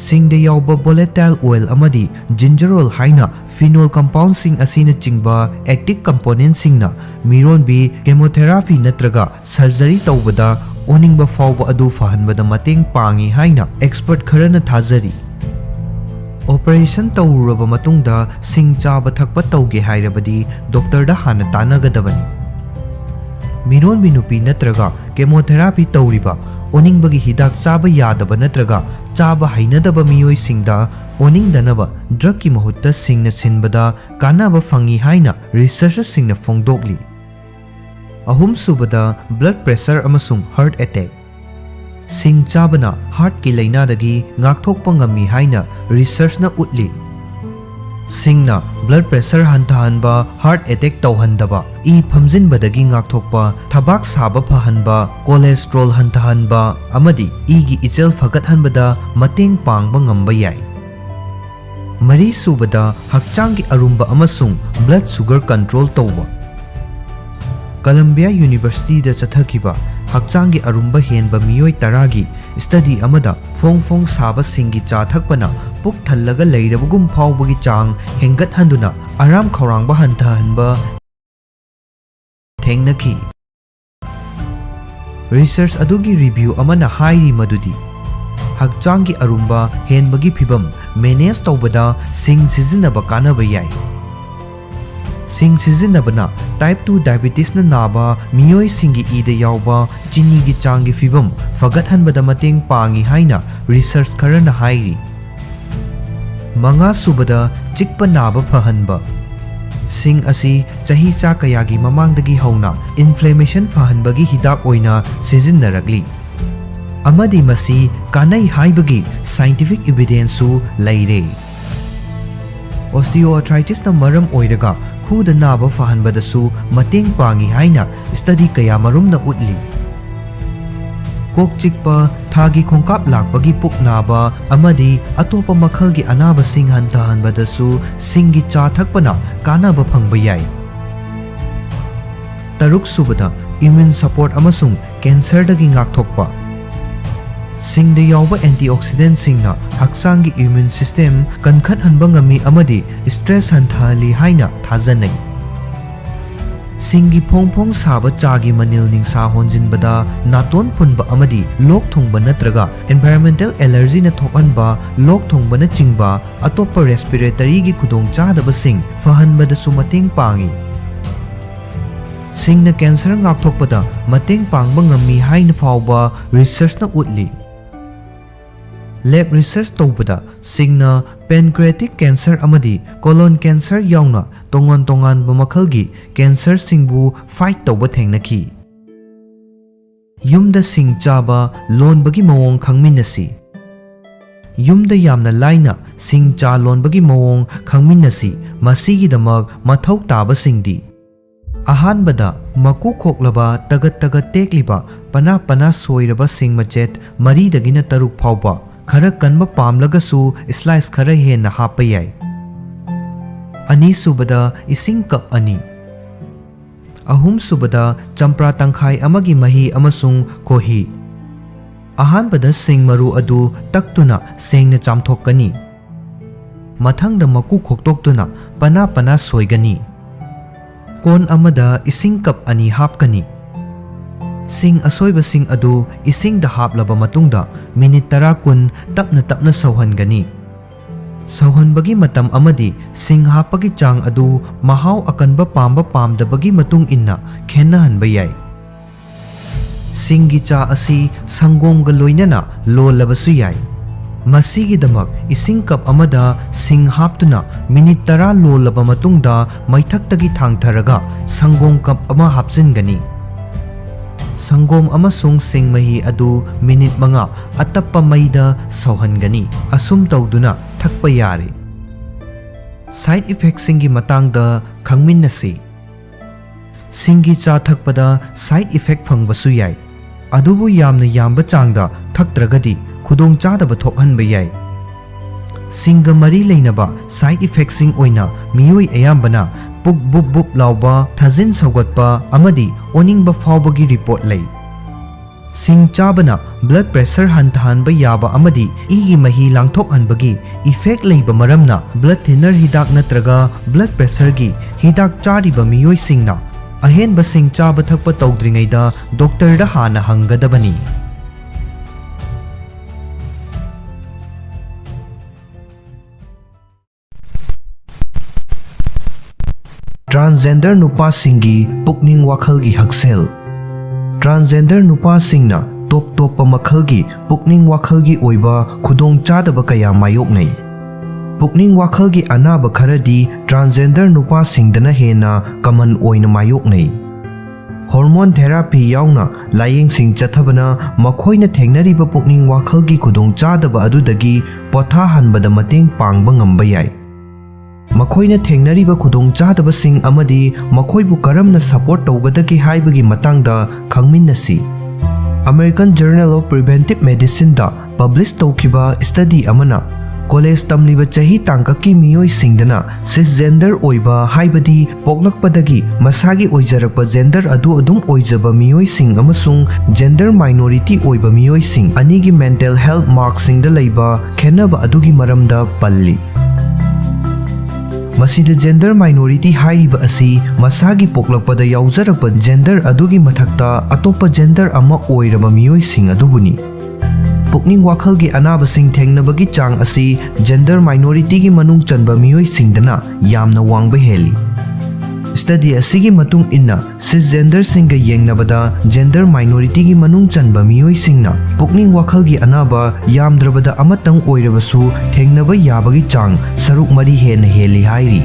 ꯁꯤꯡꯗ ꯌꯥꯎꯕ volatile oil ꯑꯃꯗꯤ ginger oil ꯍꯥꯏꯅ phenol compoundꯁꯤꯡ ꯑꯁꯤꯅꯆꯤꯡꯕ active componentꯁꯤꯡꯅ ꯃꯤꯔꯣꯟꯕꯤ chemotherapy ꯅꯠꯇ꯭ꯔꯒ surgery ꯇꯧꯕꯗ ꯑꯣꯅꯤꯡꯕ ꯐꯥꯎꯕ ꯑꯗꯨ ꯐꯍꯟꯕꯗ ꯃꯇꯦꯡ ꯄꯥꯡꯏ ꯍꯥꯏꯅ expert ꯈꯔꯅ ꯊꯥꯖꯔꯤ꯫ Operation ꯇꯧꯔꯨꯔꯕ ꯃꯇꯨꯡꯗ ꯁꯤꯡ ꯆꯥꯕ ꯊꯛꯄ ꯇꯧꯒꯦ ꯍꯥꯏꯔꯕꯗꯤ doctorꯗ ꯍꯥꯟꯅ ꯇꯥꯟꯅꯒꯗꯕꯅꯤ꯫ ꯃꯤꯔꯣꯟꯕꯤ ꯅꯨꯄꯤ ꯅꯠꯇ꯭ꯔꯒ chemotherapy ꯇꯧꯔꯤꯕ, ꯑꯣꯅꯤꯡꯕꯒꯤ ꯍꯤꯗꯥꯛ ꯆꯥꯕ ꯌꯥꯗꯕ ꯅꯠꯇ꯭ꯔꯒ ꯆꯥꯕ ꯍꯩꯅꯗꯕ ꯃꯤꯑꯣꯏꯁꯤꯡꯗ ꯑꯣꯅꯤꯡꯗꯅꯕ drugꯀꯤ ꯃꯍꯨꯠꯇ ꯁꯤꯡꯅ ꯁꯤꯟꯕꯗ ꯀꯥꯟꯅꯕ ꯐꯪꯏ ꯍꯥꯏꯅ researcherꯁꯤꯡꯅ ꯐꯣꯡꯗꯣꯛꯂꯤ꯫ ꯑꯍꯨꯝꯁꯨꯕꯗ, blood pressure ꯑꯃꯁꯨꯡ heart attack꯫ ꯁꯤꯡ ꯆꯥꯕꯅ heartꯀꯤ ꯂꯥꯏꯅꯥꯗꯒꯤ ꯉꯥꯛꯊꯣꯛꯄ ꯉꯝꯃꯤ ꯍꯥꯏꯅ researchꯅ ꯎꯠꯂꯤ꯫ ꯁꯤꯡꯅ blood pressure ꯍꯟꯊꯍꯟꯕ, heart attack ꯇꯧꯍꯟꯗꯕ, ꯏ ꯐꯝꯖꯤꯟꯕꯗꯒꯤ ꯉꯥꯛꯊꯣꯛꯄ, ꯊꯕꯥꯛ ꯁꯥꯕ ꯐꯍꯟꯕ, cholesterol ꯍꯟꯊꯍꯟꯕ ꯑꯃꯗꯤ ꯏꯒꯤ ꯏꯆꯦꯜ ꯐꯒꯠꯍꯟꯕꯗ ꯃꯇꯦꯡ ꯄꯥꯡꯕ ꯉꯝꯕ ꯌꯥꯏ꯫ ꯃꯔꯤꯁꯨꯕꯗ, ꯍꯛꯆꯥꯡꯒꯤ ꯑꯔꯨꯝꯕ ꯑꯃꯁꯨꯡ blood sugar control ꯇꯧꯕ꯫ Columbia Universityꯗ ꯆꯠꯊꯈꯤꯕ ꯍꯛꯆꯥꯡꯒꯤ ꯑꯔꯨꯝꯕ ꯍꯦꯟꯕ ꯃꯤꯑꯣꯏ ꯇꯔꯥꯒꯤ study ꯑꯃꯗ ꯐꯣꯡ ꯐꯣꯡ ꯁꯥꯕ ꯁꯤꯡꯒꯤ ꯆꯥ ꯊꯛꯄꯅ ꯄꯨꯛ ꯊꯜꯂꯒ ꯂꯩꯔꯕꯒꯨꯝ ꯐꯥꯎꯕꯒꯤ ꯆꯥꯡ ꯍꯦꯟꯒꯠꯍꯟꯗꯨꯅ ꯑꯔꯥꯝ ꯈꯧꯔꯥꯡꯕ ꯍꯟꯊꯍꯟꯕ ꯊꯦꯡꯅꯈꯤ꯫ Research ꯑꯗꯨꯒꯤ review ꯑꯃꯅ ꯍꯥꯏꯔꯤ ꯃꯗꯨꯗꯤ ꯍꯛꯆꯥꯡꯒꯤ ꯑꯔꯨꯝꯕ ꯍꯦꯟꯕꯒꯤ ꯐꯤꯚꯝ manage ꯇꯧꯕꯗ ꯁꯤꯡ ꯁꯤꯖꯤꯟꯅꯕ ꯀꯥꯟꯅꯕ ꯌꯥꯏ꯫ ꯁꯤꯡ ꯁꯤꯖꯤꯟꯅꯕꯅ type two diabetesꯅ ꯅꯥꯕ ꯃꯤꯑꯣꯏꯁꯤꯡꯒꯤ ꯏꯗ ꯌꯥꯎꯕ ꯆꯤꯅꯤꯒꯤ ꯆꯥꯡꯒꯤ ꯐꯤꯚꯝ ꯐꯒꯠꯍꯟꯕꯗ ꯃꯇꯦꯡ ꯄꯥꯡꯏ ꯍꯥꯏꯅ research ꯈꯔꯅ ꯍꯥꯏꯔꯤ꯫ ꯃꯉꯥꯁꯨꯕꯗ, ꯆꯤꯛꯄ ꯅꯥꯕ ꯐꯍꯟꯕ꯫ ꯁꯤꯡ ꯑꯁꯤ ꯆꯍꯤꯆꯥ ꯀꯌꯥꯒꯤ ꯃꯃꯥꯡꯗꯒꯤ ꯍꯧꯅ inflammation ꯐꯍꯟꯕꯒꯤ ꯍꯤꯗꯥꯛ ꯑꯣꯏꯅ ꯁꯤꯖꯤꯟꯅꯔꯛꯂꯤ, ꯑꯃꯗꯤ ꯃꯁꯤ ꯀꯥꯟꯅꯩ ꯍꯥꯏꯕꯒꯤ scientific evidenceꯁꯨ ꯂꯩꯔꯦ꯫ Osteoarthritisꯅ ꯃꯔꯝ ꯑꯣꯏꯔꯒ ꯈꯨꯗ ꯅꯥꯕ ꯐꯍꯟꯕꯗꯁꯨ ꯃꯇꯦꯡ ꯄꯥꯡꯏ ꯍꯥꯏꯅ study ꯀꯌꯥꯃꯔꯨꯝꯅ ꯎꯠꯂꯤ꯫ ꯀꯣꯛ ꯆꯤꯛꯄ, ꯊꯥꯒꯤ ꯈꯣꯡꯀꯥꯞ ꯂꯥꯛꯄꯒꯤ ꯄꯨꯛ ꯅꯥꯕ ꯑꯃꯗꯤ ꯑꯇꯣꯞꯄ ꯃꯈꯜꯒꯤ ꯑꯅꯥꯕꯁꯤꯡ ꯍꯟꯊꯍꯟꯕꯗꯁꯨ ꯁꯤꯡꯒꯤ ꯆꯥ ꯊꯛꯄꯅ ꯀꯥꯟꯅꯕ ꯐꯪꯕ ꯌꯥꯏ꯫ ꯇꯔꯨꯛꯁꯨꯕꯗ, immune support ꯑꯃꯁꯨꯡ cancerꯗꯒꯤ ꯉꯥꯛꯊꯣꯛꯄ꯫ ꯁꯤꯡꯗ ꯌꯥꯎꯕ antioxidantꯁꯤꯡꯅ ꯍꯛꯆꯥꯡꯒꯤ immune system ꯀꯟꯈꯠꯍꯟꯕ ꯉꯝꯃꯤ ꯑꯃꯗꯤ stress ꯍꯟꯊꯍꯜꯂꯤ ꯍꯥꯏꯅ ꯊꯥꯖꯅꯩ꯫ ꯁꯤꯡꯒꯤ ꯐꯣꯡ ꯐꯣꯡ ꯁꯥꯕ ꯆꯥꯒꯤ ꯃꯅꯤꯜ ꯅꯤꯡꯁꯥ ꯍꯣꯟꯖꯤꯟꯕꯗ ꯅꯥꯇꯣꯟ ꯐꯨꯟꯕ ꯑꯃꯗꯤ ꯂꯣꯛ ꯊꯨꯡꯕ ꯅꯠꯇ꯭ꯔꯒ environmental allergyꯅ ꯊꯣꯛꯍꯟꯕ ꯂꯣꯛ ꯊꯨꯡꯕꯅꯆꯤꯡꯕ ꯑꯇꯣꯞꯄ respiratoryꯒꯤ ꯈꯨꯗꯣꯡꯆꯥꯗꯕꯁꯤꯡ ꯐꯍꯟꯕꯗꯁꯨ ꯃꯇꯦꯡ ꯄꯥꯡꯏ꯫ ꯁꯤꯡꯅ cancer ꯉꯥꯛꯊꯣꯛꯄꯗ ꯃꯇꯦꯡ ꯄꯥꯡꯕ ꯉꯝꯃꯤ ꯍꯥꯏꯅ ꯐꯥꯎꯕ researchꯅ ꯎꯠꯂꯤ꯫ Lab research ꯇꯧꯕꯗ ꯁꯤꯡꯅ pancreatic cancer ꯑꯃꯗꯤ colon cancer ꯌꯥꯎꯅ ꯇꯣꯉꯥꯟ ꯇꯣꯉꯥꯟꯕ ꯃꯈꯜꯒꯤ cancerꯁꯤꯡꯕꯨ fight ꯇꯧꯕ ꯊꯦꯡꯅꯈꯤ꯫ ꯌꯨꯝꯗ ꯁꯤꯡ ꯆꯥꯕ ꯂꯣꯟꯕꯒꯤ ꯃꯑꯣꯡ ꯈꯪꯃꯤꯟꯅꯁꯤ꯫ ꯌꯨꯝꯗ ꯌꯥꯝꯅ ꯂꯥꯏꯅ ꯁꯤꯡ ꯆꯥ ꯂꯣꯟꯕꯒꯤ ꯃꯑꯣꯡ ꯈꯪꯃꯤꯟꯅꯁꯤ꯫ ꯃꯁꯤꯒꯤꯗꯃꯛ ꯃꯊꯧ ꯇꯥꯕꯁꯤꯡꯗꯤ: ꯑꯍꯥꯟꯕꯗ, ꯃꯀꯨ ꯈꯣꯛꯂꯕ, ꯇꯒꯠ ꯇꯒꯠ ꯇꯦꯛꯂꯤꯕ, ꯄꯅꯥ ꯄꯅꯥ ꯁꯣꯏꯔꯕ ꯁꯤꯡ ꯃꯆꯦꯠ ꯃꯔꯤꯗꯒꯤꯅ ꯇꯔꯨꯛ ꯐꯥꯎꯕ, ꯈꯔ ꯀꯟꯕ ꯄꯥꯝꯂꯒꯁꯨ slice ꯈꯔ ꯍꯦꯟꯅ ꯍꯥꯞꯄ ꯌꯥꯏ꯫ ꯑꯅꯤꯁꯨꯕꯗ, ꯏꯁꯤꯡ cup ꯑꯅꯤ꯫ ꯑꯍꯨꯝꯁꯨꯕꯗ, ꯆꯝꯄ꯭ꯔꯥ ꯇꯪꯈꯥꯏ ꯑꯃꯒꯤ ꯃꯍꯤ ꯑꯃꯁꯨꯡ ꯈꯣꯍꯤ꯫ ꯑꯍꯥꯟꯕꯗ ꯁꯤꯡ ꯃꯔꯨ ꯑꯗꯨ ꯇꯛꯇꯨꯅ ꯁꯦꯡꯅ ꯆꯥꯝꯊꯣꯛꯀꯅꯤ꯫ ꯃꯊꯪꯗ ꯃꯀꯨ ꯈꯣꯛꯇꯣꯛꯇꯨꯅ ꯄꯅꯥ ꯄꯅꯥ ꯁꯣꯏꯒꯅꯤ꯫ ꯀꯣꯟ ꯑꯃꯗ ꯏꯁꯤꯡ cup ꯑꯅꯤ ꯍꯥꯞꯀꯅꯤ꯫ ꯁꯤꯡ ꯑꯁꯣꯏꯕꯁꯤꯡ ꯑꯗꯨ ꯏꯁꯤꯡꯗ ꯍꯥꯞꯂꯕ ꯃꯇꯨꯡꯗ ꯃꯤꯅꯤꯠ ꯇꯔꯥ ꯀꯨꯟ ꯇꯞꯅ ꯇꯞꯅ ꯁꯧꯍꯟꯒꯅꯤ꯫ ꯁꯧꯍꯟꯕꯒꯤ ꯃꯇꯝ ꯑꯃꯗꯤ ꯁꯤꯡ ꯍꯥꯞꯄꯒꯤ ꯆꯥꯡ ꯑꯗꯨ ꯃꯍꯥꯎ ꯑꯀꯟꯕ ꯄꯥꯝꯕ ꯄꯥꯝꯗꯕꯒꯤ ꯃꯇꯨꯡ ꯏꯟꯅ ꯈꯦꯠꯅꯍꯟꯕ ꯌꯥꯏ꯫ ꯁꯤꯡꯒꯤ ꯆꯥ ꯑꯁꯤ ꯁꯪꯒꯣꯝꯒ ꯂꯣꯏꯅꯅ ꯂꯣꯜꯂꯕꯁꯨ ꯌꯥꯏ꯫ ꯃꯁꯤꯒꯤꯗꯃꯛ ꯏꯁꯤꯡ cup ꯑꯃꯗ ꯁꯤꯡ ꯍꯥꯞꯇꯨꯅ ꯃꯤꯅꯤꯠ ꯇꯔꯥ ꯂꯣꯜꯂꯕ ꯃꯇꯨꯡꯗ ꯃꯩꯊꯛꯇꯒꯤ ꯊꯥꯡꯊꯔꯒ ꯁꯪꯒꯣꯝ cup ꯑꯃ ꯍꯥꯞꯆꯤꯟꯒꯅꯤ꯫ ꯁꯪꯒꯣꯝ ꯑꯃꯁꯨꯡ ꯁꯤꯡ ꯃꯍꯤ ꯑꯗꯨ ꯃꯤꯅꯤꯠ ꯃꯉꯥ ꯑꯇꯞꯄ ꯃꯩꯗ ꯁꯧꯍꯟꯒꯅꯤ꯫ ꯑꯁꯨꯝ ꯇꯧꯗꯨꯅ ꯊꯛꯄ ꯌꯥꯔꯦ꯫ Side effectꯁꯤꯡꯒꯤ ꯃꯇꯥꯡꯗ ꯈꯪꯃꯤꯟꯅꯁꯤ꯫ ꯁꯤꯡꯒꯤ ꯆꯥ ꯊꯛꯄꯗ side effect ꯐꯪꯕꯁꯨ ꯌꯥꯏ, ꯑꯗꯨꯕꯨ ꯌꯥꯝꯅ ꯌꯥꯝꯕ ꯆꯥꯡꯗ ꯊꯛꯇ꯭ꯔꯒꯗꯤ ꯈꯨꯗꯣꯡꯆꯥꯗꯕ ꯊꯣꯛꯍꯟꯕ ꯌꯥꯏ꯫ ꯁꯤꯡꯒ ꯃꯔꯤ ꯂꯩꯅꯕ side effectꯁꯤꯡ ꯑꯣꯏꯅ ꯃꯤꯑꯣꯏ ꯑꯌꯥꯝꯕꯅ ꯄꯨꯛ ꯕꯨꯞ ꯕꯨꯞ ꯂꯥꯎꯕ, ꯊꯥꯖꯤꯟ ꯁꯧꯒꯠꯄ ꯑꯃꯗꯤ ꯑꯣꯅꯤꯡꯕ ꯐꯥꯎꯕꯒꯤ report ꯂꯩ꯫ ꯁꯤꯡ ꯆꯥꯕꯅ blood pressure ꯍꯟꯊꯍꯟꯕ ꯌꯥꯕ ꯑꯃꯗꯤ ꯏꯒꯤ ꯃꯍꯤ ꯂꯥꯡꯊꯣꯛꯍꯟꯕꯒꯤ effect ꯂꯩꯕ ꯃꯔꯝꯅ blood thinner ꯍꯤꯗꯥꯛ ꯅꯠꯇ꯭ꯔꯒ blood pressureꯒꯤ ꯍꯤꯗꯥꯛ ꯆꯥꯔꯤꯕ ꯃꯤꯑꯣꯏꯁꯤꯡꯅ ꯑꯍꯦꯟꯕ ꯁꯤꯡ ꯆꯥꯕ ꯊꯛꯄ ꯇꯧꯗ꯭ꯔꯤꯉꯩꯗ doctorꯗ ꯍꯥꯟꯅ ꯍꯪꯒꯗꯕꯅꯤ꯫ Transgender ꯅꯨꯄꯥꯁꯤꯡꯒꯤ ꯄꯨꯛꯅꯤꯡ ꯋꯥꯈꯜꯒꯤ ꯍꯛꯁꯦꯜ꯫ Transgender ꯅꯨꯄꯥꯁꯤꯡꯅ ꯇꯣꯞ ꯇꯣꯞꯄ ꯃꯈꯜꯒꯤ ꯄꯨꯛꯅꯤꯡ ꯋꯥꯈꯜꯒꯤ ꯑꯣꯏꯕ ꯈꯨꯗꯣꯡꯆꯥꯗꯕ ꯀꯌꯥ ꯃꯥꯌꯣꯛꯅꯩ꯫ ꯄꯨꯛꯅꯤꯡ ꯋꯥꯈꯜꯒꯤ ꯑꯅꯥꯕ ꯈꯔꯗꯤ transgender ꯅꯨꯄꯥꯁꯤꯡꯗꯅ ꯍꯦꯟꯅ common ꯑꯣꯏꯅ ꯃꯥꯌꯣꯛꯅꯩ꯫ Hormone therapy ꯌꯥꯎꯅ ꯂꯥꯌꯦꯡꯁꯤꯡ ꯆꯠꯊꯕꯅ ꯃꯈꯣꯏꯅ ꯊꯦꯡꯅꯔꯤꯕ ꯄꯨꯛꯅꯤꯡ ꯋꯥꯈꯜꯒꯤ ꯈꯨꯗꯣꯡꯆꯥꯗꯕ ꯑꯗꯨꯗꯒꯤ ꯄꯣꯊꯥꯍꯟꯕꯗ ꯃꯇꯦꯡ ꯄꯥꯡꯕ ꯉꯝꯕ ꯌꯥꯏ꯫ ꯃꯈꯣꯏꯅ ꯊꯦꯡꯅꯔꯤꯕ ꯈꯨꯗꯣꯡꯆꯥꯗꯕꯁꯤꯡ ꯑꯃꯗꯤ ꯃꯈꯣꯏꯕꯨ ꯀꯔꯝꯅ support ꯇꯧꯒꯗꯒꯦ ꯍꯥꯏꯕꯒꯤ ꯃꯇꯥꯡꯗ ꯈꯪꯃꯤꯟꯅꯁꯤ꯫ American Journal of Preventive Medicineꯗ publish ꯇꯧꯈꯤꯕ study ꯑꯃꯅ college ꯇꯝꯂꯤꯕ ꯆꯍꯤ ꯇꯥꯡꯀꯛꯀꯤ ꯃꯤꯑꯣꯏꯁꯤꯡꯗꯅ cisgender ꯑꯣꯏꯕ, ꯍꯥꯏꯕꯗꯤ ꯄꯣꯛꯂꯛꯄꯗꯒꯤ ꯃꯁꯥꯒꯤ ꯑꯣꯏꯖꯔꯛꯄ gender ꯑꯗꯨ ꯑꯗꯨꯝ ꯑꯣꯏꯖꯕ ꯃꯤꯑꯣꯏꯁꯤꯡ ꯑꯃꯁꯨꯡ gender minority ꯑꯣꯏꯕ ꯃꯤꯑꯣꯏꯁꯤꯡ ꯑꯅꯤꯒꯤ mental health markꯁꯤꯡꯗ ꯂꯩꯕ ꯈꯦꯠꯅꯕ ꯑꯗꯨꯒꯤ ꯃꯔꯝꯗ ꯄꯜꯂꯤ꯫ ꯃꯁꯤꯗ gender minority ꯍꯥꯏꯔꯤꯕ ꯑꯁꯤ ꯃꯁꯥꯒꯤ ꯄꯣꯛꯂꯛꯄꯗ ꯌꯥꯎꯖꯔꯛꯄ gender ꯑꯗꯨꯒꯤ ꯃꯊꯛꯇ ꯑꯇꯣꯞꯄ gender ꯑꯃ ꯑꯣꯏꯔꯕ ꯃꯤꯑꯣꯏꯁꯤꯡ ꯑꯗꯨꯕꯨꯅꯤ꯫ ꯄꯨꯛꯅꯤꯡ ꯋꯥꯈꯜꯒꯤ ꯑꯅꯥꯕꯁꯤꯡ ꯊꯦꯡꯅꯕꯒꯤ ꯆꯥꯡ ꯑꯁꯤ gender minorityꯒꯤ ꯃꯅꯨꯡ ꯆꯟꯕ ꯃꯤꯑꯣꯏꯁꯤꯡꯗꯅ ꯌꯥꯝꯅ ꯋꯥꯡꯕ ꯍꯦꯜꯂꯤ꯫ Study ꯑꯁꯤꯒꯤ ꯃꯇꯨꯡ ꯏꯟꯅ, cisgenderꯁꯤꯡꯒ ꯌꯦꯡꯅꯕꯗ gender minorityꯒꯤ ꯃꯅꯨꯡ ꯆꯟꯕ ꯃꯤꯑꯣꯏꯁꯤꯡꯅ ꯄꯨꯛꯅꯤꯡ ꯋꯥꯈꯜꯒꯤ ꯑꯅꯥꯕ ꯌꯥꯝꯗ꯭ꯔꯕꯗ ꯑꯃꯇꯪ ꯑꯣꯏꯔꯕꯁꯨ ꯊꯦꯡꯅꯕ ꯌꯥꯕꯒꯤ ꯆꯥꯡ ꯁꯔꯨꯛ ꯃꯔꯤ ꯍꯦꯟꯅ ꯍꯦꯜꯂꯤ ꯍꯥꯏꯔꯤ꯫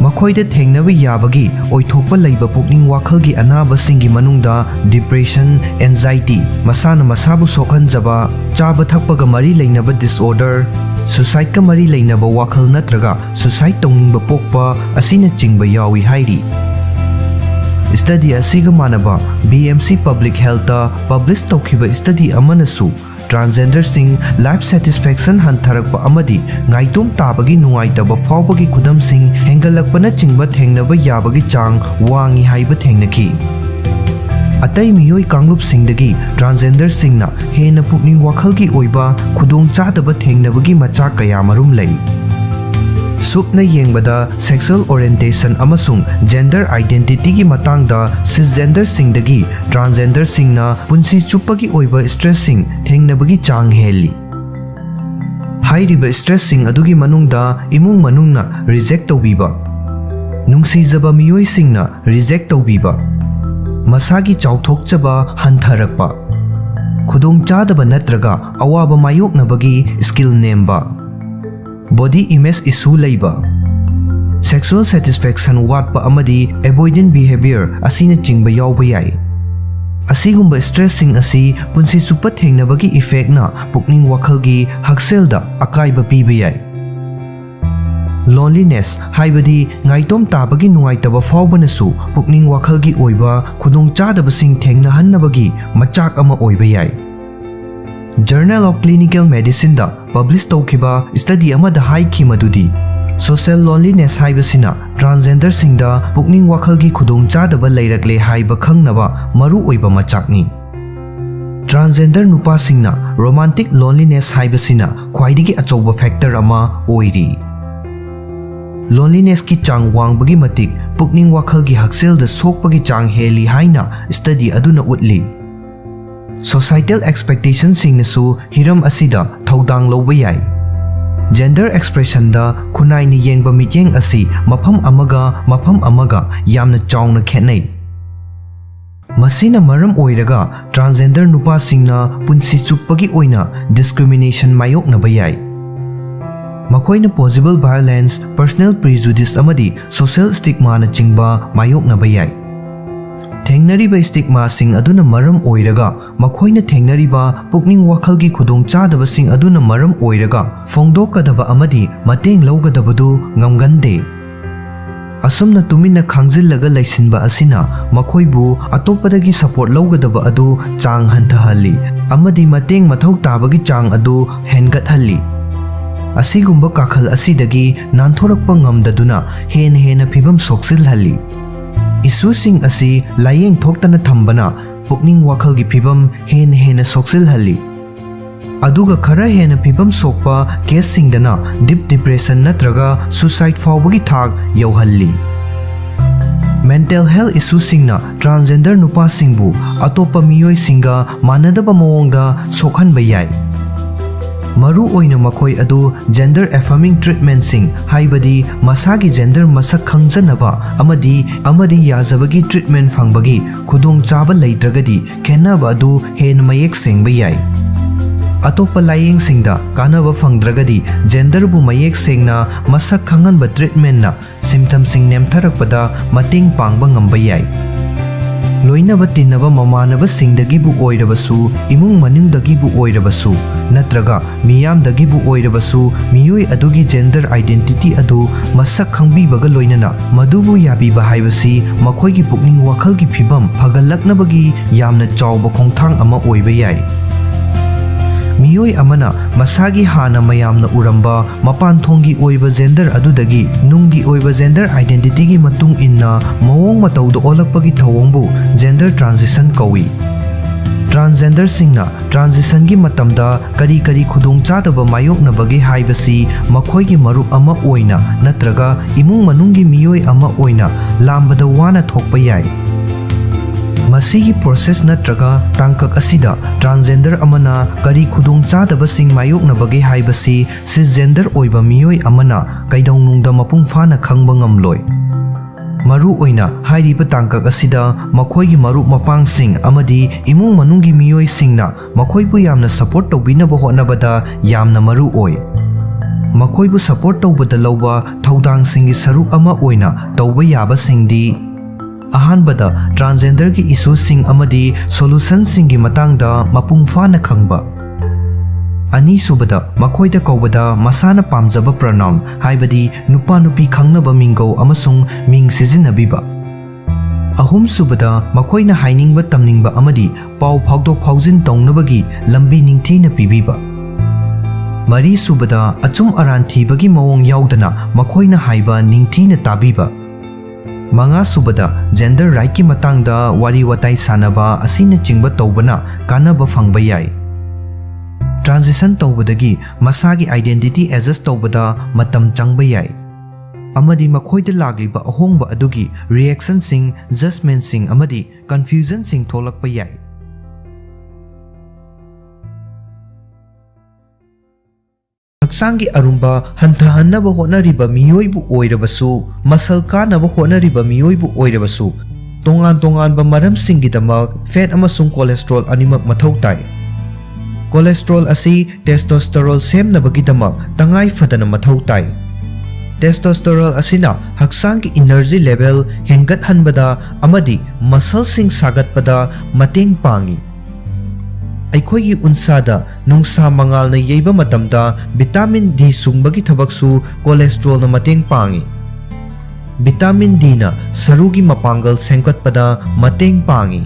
ꯃꯈꯣꯏꯗ ꯊꯦꯡꯅꯕ ꯌꯥꯕꯒꯤ ꯑꯣꯏꯊꯣꯛꯄ ꯂꯩꯕ ꯄꯨꯛꯅꯤꯡ ꯋꯥꯈꯜꯒꯤ ꯑꯅꯥꯕꯁꯤꯡꯒꯤ ꯃꯅꯨꯡꯗ depression, anxiety, ꯃꯁꯥꯅ ꯃꯁꯥꯕꯨ ꯁꯣꯛꯍꯟꯖꯕ, ꯆꯥꯕ ꯊꯛꯄꯒ ꯃꯔꯤ ꯂꯩꯅꯕ disorder, suicideꯀ ꯃꯔꯤ ꯂꯩꯅꯕ ꯋꯥꯈꯜ ꯅꯠꯇ꯭ꯔꯒ suicide ꯇꯧꯅꯤꯡꯕ ꯄꯣꯛꯄ ꯑꯁꯤꯅꯆꯤꯡꯕ ꯌꯥꯎꯏ ꯍꯥꯏꯔꯤ꯫ Study ꯑꯁꯤꯒ ꯃꯥꯟꯅꯕ B M C Public Healthꯇ publish ꯇꯧꯈꯤꯕ study ꯑꯃꯅꯁꯨ transgenderꯁꯤꯡ life satisfaction ꯍꯟꯊꯔꯛꯄ ꯑꯃꯗꯤ ꯉꯥꯏꯇꯣꯝ ꯇꯥꯕꯒꯤ ꯅꯨꯡꯉꯥꯏꯇꯕ ꯐꯥꯎꯕꯒꯤ ꯈꯨꯗꯝꯁꯤꯡ ꯍꯦꯟꯒꯠꯂꯛꯄꯅꯆꯤꯡꯕ ꯊꯦꯡꯅꯕ ꯌꯥꯕꯒꯤ ꯆꯥꯡ ꯋꯥꯡꯏ ꯍꯥꯏꯕ ꯊꯦꯡꯅꯈꯤ꯫ ꯑꯇꯩ ꯃꯤꯑꯣꯏ ꯀꯥꯡꯂꯨꯞꯁꯤꯡꯗꯒꯤ transgenderꯁꯤꯡꯅ ꯍꯦꯟꯅ ꯄꯨꯛꯅꯤꯡ ꯋꯥꯈꯜꯒꯤ ꯑꯣꯏꯕ ꯈꯨꯗꯣꯡꯆꯥꯗꯕ ꯊꯦꯡꯅꯕꯒꯤ ꯃꯆꯥꯛ ꯀꯌꯥ ꯃꯔꯨꯝ ꯂꯩ꯫ ꯁꯨꯞꯅ ꯌꯦꯡꯕꯗ, sexual orientation ꯑꯃꯁꯨꯡ gender identityꯒꯤ ꯃꯇꯥꯡꯗ cisgenderꯁꯤꯡꯗꯒꯤ transgenderꯁꯤꯡꯅ ꯄꯨꯟꯁꯤ ꯆꯨꯞꯄꯒꯤ ꯑꯣꯏꯕ stressꯁꯤꯡ ꯊꯦꯡꯅꯕꯒꯤ ꯆꯥꯡ ꯍꯦꯜꯂꯤ꯫ ꯍꯥꯏꯔꯤꯕ stressꯁꯤꯡ ꯑꯗꯨꯒꯤ ꯃꯅꯨꯡꯗ ꯏꯃꯨꯡ ꯃꯅꯨꯡꯅ reject ꯇꯧꯕꯤꯕ, ꯅꯨꯡꯁꯤꯖꯕ ꯃꯤꯑꯣꯏꯁꯤꯡꯅ reject ꯇꯧꯕꯤꯕ, ꯃꯁꯥꯒꯤ ꯆꯥꯎꯊꯣꯛꯆꯕ ꯍꯟꯊꯔꯛꯄ, ꯈꯨꯗꯣꯡꯆꯥꯗꯕ ꯅꯠꯇ꯭ꯔꯒ ꯑꯋꯥꯕ ꯃꯥꯌꯣꯛꯅꯕꯒꯤ skill ꯅꯦꯝꯕ, body image issue ꯂꯩꯕ, sexual satisfaction ꯋꯥꯠꯄ ꯑꯃꯗꯤ avoidant behavior ꯑꯁꯤꯅꯆꯤꯡꯕ ꯌꯥꯎꯕ ꯌꯥꯏ꯫ ꯑꯁꯤꯒꯨꯝꯕ stressꯁꯤꯡ ꯑꯁꯤ ꯄꯨꯟꯁꯤ ꯆꯨꯞꯄ ꯊꯦꯡꯅꯕꯒꯤ effectꯅ ꯄꯨꯛꯅꯤꯡ ꯋꯥꯈꯜꯒꯤ ꯍꯛꯁꯦꯜꯗ ꯑꯀꯥꯏꯕ ꯄꯤꯕ ꯌꯥꯏ꯫ Loneliness ꯍꯥꯏꯕꯗꯤ ꯉꯥꯏꯇꯣꯝ ꯇꯥꯕꯒꯤ ꯅꯨꯡꯉꯥꯏꯇꯕ ꯐꯥꯎꯕꯅꯁꯨ ꯄꯨꯛꯅꯤꯡ ꯋꯥꯈꯜꯒꯤ ꯑꯣꯏꯕ ꯈꯨꯗꯣꯡꯆꯥꯗꯕꯁꯤꯡ ꯊꯦꯡꯅꯍꯟꯅꯕꯒꯤ ꯃꯆꯥꯛ ꯑꯃ ꯑꯣꯏꯕ ꯌꯥꯏ꯫ Journal of Clinical Medicineꯗ publish ꯇꯧꯈꯤꯕ study ꯑꯃꯗ ꯍꯥꯏꯈꯤ ꯃꯗꯨꯗꯤ, social loneliness ꯍꯥꯏꯕꯁꯤꯅ transgenderꯁꯤꯡꯗ ꯄꯨꯛꯅꯤꯡ ꯋꯥꯈꯜꯒꯤ ꯈꯨꯗꯣꯡꯆꯥꯗꯕ ꯂꯩꯔꯛꯂꯦ ꯍꯥꯏꯕ ꯈꯪꯅꯕ ꯃꯔꯨꯑꯣꯏꯕ ꯃꯆꯥꯛꯅꯤ꯫ Transgender ꯅꯨꯄꯥꯁꯤꯡꯅ romantic loneliness ꯍꯥꯏꯕꯁꯤꯅ ꯈ꯭ꯋꯥꯏꯗꯒꯤ ꯑꯆꯧꯕ factor ꯑꯃ ꯑꯣꯏꯔꯤ꯫ Lonelinessꯀꯤ ꯆꯥꯡ ꯋꯥꯡꯕꯒꯤ ꯃꯇꯤꯛ ꯄꯨꯛꯅꯤꯡ ꯋꯥꯈꯜꯒꯤ ꯍꯛꯁꯦꯜꯗ ꯁꯣꯛꯄꯒꯤ ꯆꯥꯡ ꯍꯦꯜꯂꯤ ꯍꯥꯏꯅ study ꯑꯗꯨꯅ ꯎꯠꯂꯤ꯫ Societal expectationꯁꯤꯡꯅꯁꯨ ꯍꯤꯔꯝ ꯑꯁꯤꯗ ꯊꯧꯗꯥꯡ ꯂꯧꯕ ꯌꯥꯏ꯫ Gender expressionꯗ ꯈꯨꯟꯅꯥꯏꯅ ꯌꯦꯡꯕ ꯃꯤꯠꯌꯦꯡ ꯑꯁꯤ ꯃꯐꯝ ꯑꯃꯒ ꯃꯐꯝ ꯑꯃꯒ ꯌꯥꯝꯅ ꯆꯥꯎꯅ ꯈꯦꯠꯅꯩ꯫ ꯃꯁꯤꯅ ꯃꯔꯝ ꯑꯣꯏꯔꯒ transgender ꯅꯨꯄꯥꯁꯤꯡꯅ ꯄꯨꯟꯁꯤ ꯆꯨꯞꯄꯒꯤ ꯑꯣꯏꯅ discrimination ꯃꯥꯌꯣꯛꯅꯕ ꯌꯥꯏ꯫ ꯃꯈꯣꯏꯅ possible violence, personal prejudice ꯑꯃꯗꯤ social stigmaꯅꯆꯤꯡꯕ ꯃꯥꯌꯣꯛꯅꯕ ꯌꯥꯏ꯫ ꯊꯦꯡꯅꯔꯤꯕ stigmaꯁꯤꯡ ꯑꯗꯨꯅ ꯃꯔꯝ ꯑꯣꯏꯔꯒ ꯃꯈꯣꯏꯅ ꯊꯦꯡꯅꯔꯤꯕ ꯄꯨꯛꯅꯤꯡ ꯋꯥꯈꯜꯒꯤ ꯈꯨꯗꯣꯡꯆꯥꯗꯕꯁꯤꯡ ꯑꯗꯨꯅ ꯃꯔꯝ ꯑꯣꯏꯔꯒ ꯐꯣꯡꯗꯣꯛꯀꯗꯕ ꯑꯃꯗꯤ ꯃꯇꯦꯡ ꯂꯧꯒꯗꯕꯗꯨ ꯉꯝꯒꯟꯗꯦ꯫ ꯑꯁꯨꯝꯅ ꯇꯨꯃꯤꯟꯅ ꯈꯥꯡꯖꯤꯜꯂꯒ ꯂꯩꯁꯤꯟꯕ ꯑꯁꯤꯅ ꯃꯈꯣꯏꯕꯨ ꯑꯇꯣꯞꯄꯗꯒꯤ support ꯂꯧꯒꯗꯕ ꯑꯗꯨ ꯆꯥꯡ ꯍꯟꯊꯍꯜꯂꯤ ꯑꯃꯗꯤ ꯃꯇꯦꯡ ꯃꯊꯧ ꯇꯥꯕꯒꯤ ꯆꯥꯡ ꯑꯗꯨ ꯍꯦꯟꯒꯠꯍꯜꯂꯤ꯫ ꯑꯁꯤꯒꯨꯝꯕ ꯀꯥꯈꯜ ꯑꯁꯤꯗꯒꯤ ꯅꯥꯟꯊꯣꯔꯛꯄ ꯉꯝꯗꯗꯨꯅ ꯍꯦꯟꯅ ꯍꯦꯟꯅ ꯐꯤꯚꯝ ꯁꯣꯛꯆꯤꯜꯍꯜꯂꯤ꯫ Issueꯁꯤꯡ ꯑꯁꯤ ꯂꯥꯌꯦꯡ ꯊꯣꯛꯇꯅ ꯊꯝꯕꯅ ꯄꯨꯛꯅꯤꯡ ꯋꯥꯈꯜꯒꯤ ꯐꯤꯕꯝ ꯍꯦꯟꯅ ꯍꯦꯟꯅ ꯁꯣꯛꯆꯤꯜꯍꯜꯂꯤ꯫ ꯑꯗꯨꯒ ꯈꯔ ꯍꯦꯟꯅ ꯐꯤꯕꯝ ꯁꯣꯛꯄ caseꯁꯤꯡꯗꯅ deep depression ꯅꯠꯇ꯭ꯔꯒ suicide ꯐꯥꯎꯕꯒꯤ ꯊꯥꯛ ꯌꯧꯍꯜꯂꯤ꯫ Mental health issueꯁꯤꯡꯅ transgender ꯅꯨꯄꯥꯁꯤꯡꯕꯨ ꯑꯇꯣꯞꯄ ꯃꯤꯑꯣꯏꯁꯤꯡꯒ ꯃꯥꯟꯅꯗꯕ ꯃꯑꯣꯡꯗ ꯁꯣꯛꯍꯟꯕ ꯌꯥꯏ꯫ ꯃꯔꯨ ꯑꯣꯏꯅ ꯃꯈꯣꯏ ꯑꯗꯨ gender affirming treatmentꯁꯤꯡ, ꯍꯥꯏꯕꯗꯤ ꯃꯁꯥꯒꯤ gender ꯃꯁꯛ ꯈꯪꯖꯅꯕ ꯑꯃꯗꯤ, ꯑꯃꯗꯤ ꯌꯥꯖꯕꯒꯤ treatment ꯐꯪꯕꯒꯤ ꯈꯨꯗꯣꯡꯆꯥꯕ ꯂꯩꯇ꯭ꯔꯒꯗꯤ, ꯈꯦꯠꯅꯕ ꯑꯗꯨ ꯍꯦꯟꯅ ꯃꯌꯦꯛ ꯁꯦꯡꯕ ꯌꯥꯏ꯫ ꯑꯇꯣꯞꯄ ꯂꯥꯌꯦꯡꯁꯤꯡꯗ ꯀꯥꯟꯅꯕ ꯐꯪꯗ꯭ꯔꯒꯗꯤ, genderꯕꯨ ꯃꯌꯦꯛ ꯁꯦꯡꯅ ꯃꯁꯛ ꯈꯪꯍꯟꯕ treatmentꯅ symptomꯁꯤꯡ ꯅꯦꯝꯊꯔꯛꯄꯗ ꯃꯇꯦꯡ ꯄꯥꯡꯕ ꯉꯝꯕ ꯌꯥꯏ꯫ ꯂꯣꯏꯅꯕ ꯇꯤꯟꯅꯕ ꯃꯃꯥꯟꯅꯕꯁꯤꯡꯗꯒꯤꯕꯨ ꯑꯣꯏꯔꯕꯁꯨ, ꯏꯃꯨꯡ ꯃꯅꯨꯡꯗꯒꯤꯕꯨ ꯑꯣꯏꯔꯕꯁꯨ, ꯅꯠꯇ꯭ꯔꯒ ꯃꯤꯌꯥꯝꯗꯒꯤꯕꯨ ꯑꯣꯏꯔꯕꯁꯨ, ꯃꯤꯑꯣꯏ ꯑꯗꯨꯒꯤ gender identity ꯑꯗꯨ ꯃꯁꯛ ꯈꯪꯕꯤꯕꯒ ꯂꯣꯏꯅꯅ ꯃꯗꯨꯕꯨ ꯌꯥꯕꯤꯕ ꯍꯥꯏꯕꯁꯤ ꯃꯈꯣꯏꯒꯤ ꯄꯨꯛꯅꯤꯡ ꯋꯥꯈꯜꯒꯤ ꯐꯤꯕꯝ ꯐꯒꯠꯂꯛꯅꯕꯒꯤ ꯌꯥꯝꯅ ꯆꯥꯎꯕ ꯈꯣꯡꯊꯥꯡ ꯑꯃ ꯑꯣꯏꯕ ꯌꯥꯏ꯫ ꯃꯤꯑꯣꯏ ꯑꯃꯅ ꯃꯁꯥꯒꯤ ꯍꯥꯟꯅ ꯃꯌꯥꯝꯅ ꯎꯔꯝꯕ ꯃꯄꯥꯟ ꯊꯣꯡꯒꯤ ꯑꯣꯏꯕ gender ꯑꯗꯨꯗꯒꯤ ꯅꯨꯡꯒꯤ ꯑꯣꯏꯕ gender identityꯒꯤ ꯃꯇꯨꯡ ꯏꯟꯅ ꯃꯑꯣꯡ ꯃꯇꯧꯗ ꯑꯣꯜꯂꯛꯄꯒꯤ ꯊꯧꯑꯣꯡꯕꯨ gender transition ꯀꯧꯏ꯫ Transgenderꯁꯤꯡꯅ transitionꯒꯤ ꯃꯇꯝꯗ ꯀꯔꯤ ꯀꯔꯤ ꯈꯨꯗꯣꯡꯆꯥꯗꯕ ꯃꯥꯌꯣꯛꯅꯕꯒꯦ ꯍꯥꯏꯕꯁꯤ ꯃꯈꯣꯏꯒꯤ ꯃꯔꯨꯞ ꯑꯃ ꯑꯣꯏꯅ ꯅꯠꯇ꯭ꯔꯒ ꯏꯃꯨꯡ ꯃꯅꯨꯡꯒꯤ ꯃꯤꯑꯣꯏ ꯑꯃ ꯑꯣꯏꯅ ꯂꯥꯝꯕꯗ ꯋꯥꯅ ꯊꯣꯛꯄ ꯌꯥꯏ꯫ ꯃꯁꯤꯒꯤ process ꯅꯠꯇ꯭ꯔꯒ ꯇꯥꯡꯀꯛ ꯑꯁꯤꯗ transgender ꯑꯃꯅ ꯀꯔꯤ ꯈꯨꯗꯣꯡꯆꯥꯗꯕꯁꯤꯡ ꯃꯥꯌꯣꯛꯅꯕꯒꯦ ꯍꯥꯏꯕꯁꯤ cisgender ꯑꯣꯏꯕ ꯃꯤꯑꯣꯏ ꯑꯃꯅ ꯀꯩꯗꯧꯅꯨꯡꯗ ꯃꯄꯨꯡ ꯐꯥꯅ ꯈꯪꯕ ꯉꯝꯂꯣꯏ꯫ ꯃꯔꯨ ꯑꯣꯏꯅ ꯍꯥꯏꯔꯤꯕ ꯇꯥꯡꯀꯛ ꯑꯁꯤꯗ ꯃꯈꯣꯏꯒꯤ ꯃꯔꯨꯞ ꯃꯄꯥꯡꯁꯤꯡ ꯑꯃꯗꯤ ꯏꯃꯨꯡ ꯃꯅꯨꯡꯒꯤ ꯃꯤꯑꯣꯏꯁꯤꯡꯅ ꯃꯈꯣꯏꯕꯨ ꯌꯥꯝꯅ support ꯇꯧꯕꯤꯅꯕ ꯍꯣꯠꯅꯕꯗ ꯌꯥꯝꯅ ꯃꯔꯨ ꯑꯣꯏ꯫ ꯃꯈꯣꯏꯕꯨ support ꯇꯧꯕꯗ ꯂꯧꯕ ꯊꯧꯗꯥꯡꯁꯤꯡꯒꯤ ꯁꯔꯨꯛ ꯑꯃ ꯑꯣꯏꯅ ꯇꯧꯕ ꯌꯥꯕꯁꯤꯡꯗꯤ: ꯑꯍꯥꯟꯕꯗ, transgenderꯒꯤ issueꯁꯤꯡ ꯑꯃꯗꯤ solutionꯁꯤꯡꯒꯤ ꯃꯇꯥꯡꯗ ꯃꯄꯨꯡ ꯐꯥꯅ ꯈꯪꯕ꯫ ꯑꯅꯤꯁꯨꯕꯗ, ꯃꯈꯣꯏꯗ ꯀꯧꯕꯗ ꯃꯁꯥꯅ ꯄꯥꯝꯖꯕ pronoun, ꯍꯥꯏꯕꯗꯤ ꯅꯨꯄꯥ ꯅꯨꯄꯤ ꯈꯪꯅꯕ ꯃꯤꯡꯒꯧ ꯑꯃꯁꯨꯡ ꯃꯤꯡ ꯁꯤꯖꯤꯟꯅꯕꯤꯕ꯫ ꯑꯍꯨꯝꯁꯨꯕꯗ, ꯃꯈꯣꯏꯅ ꯍꯥꯏꯅꯤꯡꯕ ꯇꯝꯅꯤꯡꯕ ꯑꯃꯗꯤ ꯄꯥꯎ ꯐꯥꯎꯗꯣꯛ ꯐꯥꯎꯖꯤꯟ ꯇꯧꯅꯕꯒꯤ ꯂꯝꯕꯤ ꯅꯤꯡꯊꯤꯅ ꯄꯤꯕꯤꯕ꯫ ꯃꯔꯤꯁꯨꯕꯗ, ꯑꯆꯨꯝ ꯑꯔꯥꯟ ꯊꯤꯕꯒꯤ ꯃꯑꯣꯡ ꯌꯥꯎꯗꯅ ꯃꯈꯣꯏꯅ ꯍꯥꯏꯕ ꯅꯤꯡꯊꯤꯅ ꯇꯥꯕꯤꯕ꯫ ꯃꯉꯥꯁꯨꯕꯗ, gender rightꯀꯤ ꯃꯇꯥꯡꯗ ꯋꯥꯔꯤ ꯋꯥꯇꯥꯏ ꯁꯥꯟꯅꯕ ꯑꯁꯤꯅꯆꯤꯡꯕ ꯇꯧꯕꯅ ꯀꯥꯟꯅꯕ ꯐꯪꯕ ꯌꯥꯏ꯫ Transition ꯇꯧꯕꯗꯒꯤ ꯃꯁꯥꯒꯤ identity adjust ꯇꯧꯕꯗ ꯃꯇꯝ ꯆꯪꯕ ꯌꯥꯏ, ꯑꯃꯗꯤ ꯃꯈꯣꯏꯗ ꯂꯥꯛꯂꯤꯕ ꯑꯍꯣꯡꯕ ꯑꯗꯨꯒꯤ reactionꯁꯤꯡ, judgmentꯁꯤꯡ ꯑꯃꯗꯤ confusionꯁꯤꯡ ꯊꯣꯛꯂꯛꯄ ꯌꯥꯏ꯫ ꯍꯛꯆꯥꯡꯒꯤ ꯑꯔꯨꯝꯕ ꯍꯟꯊꯍꯟꯅꯕ ꯍꯣꯠꯅꯔꯤꯕ ꯃꯤꯑꯣꯏꯕꯨ ꯑꯣꯏꯔꯕꯁꯨ, muscle ꯀꯥꯅꯕ ꯍꯣꯠꯅꯔꯤꯕ ꯃꯤꯑꯣꯏꯕꯨ ꯑꯣꯏꯔꯕꯁꯨ, ꯇꯣꯉꯥꯟ ꯇꯣꯉꯥꯟꯕ ꯃꯔꯝꯁꯤꯡꯒꯤꯗꯃꯛ fat ꯑꯃꯁꯨꯡ cholesterol ꯑꯅꯤꯃꯛ ꯃꯊꯧ ꯇꯥꯏ꯫ Cholesterol ꯑꯁꯤ testosterone ꯁꯦꯝꯅꯕꯒꯤꯗꯃꯛ ꯇꯉꯥꯏ ꯐꯗꯅ ꯃꯊꯧ ꯇꯥꯏ꯫ Testosterone ꯑꯁꯤꯅ ꯍꯛꯆꯥꯡꯒꯤ energy level ꯍꯦꯟꯒꯠꯍꯟꯕꯗ ꯑꯃꯗꯤ muscleꯁꯤꯡ ꯁꯥꯒꯠꯄꯗ ꯃꯇꯦꯡ ꯄꯥꯡꯏ꯫ ꯑꯩꯈꯣꯏꯒꯤ ꯎꯟꯁꯥꯗ ꯅꯨꯡꯁꯥ ꯃꯉꯥꯜꯅ ꯌꯩꯕ ꯃꯇꯝꯗ vitamin D ꯁꯨꯡꯕꯒꯤ ꯊꯕꯛꯁꯨ cholesterolꯅ ꯃꯇꯦꯡ ꯄꯥꯡꯏ꯫ Vitamin Dꯅ ꯁꯔꯨꯒꯤ ꯃꯄꯥꯡꯒꯜ ꯁꯦꯝꯒꯠꯄꯗ ꯃꯇꯦꯡ ꯄꯥꯡꯏ꯫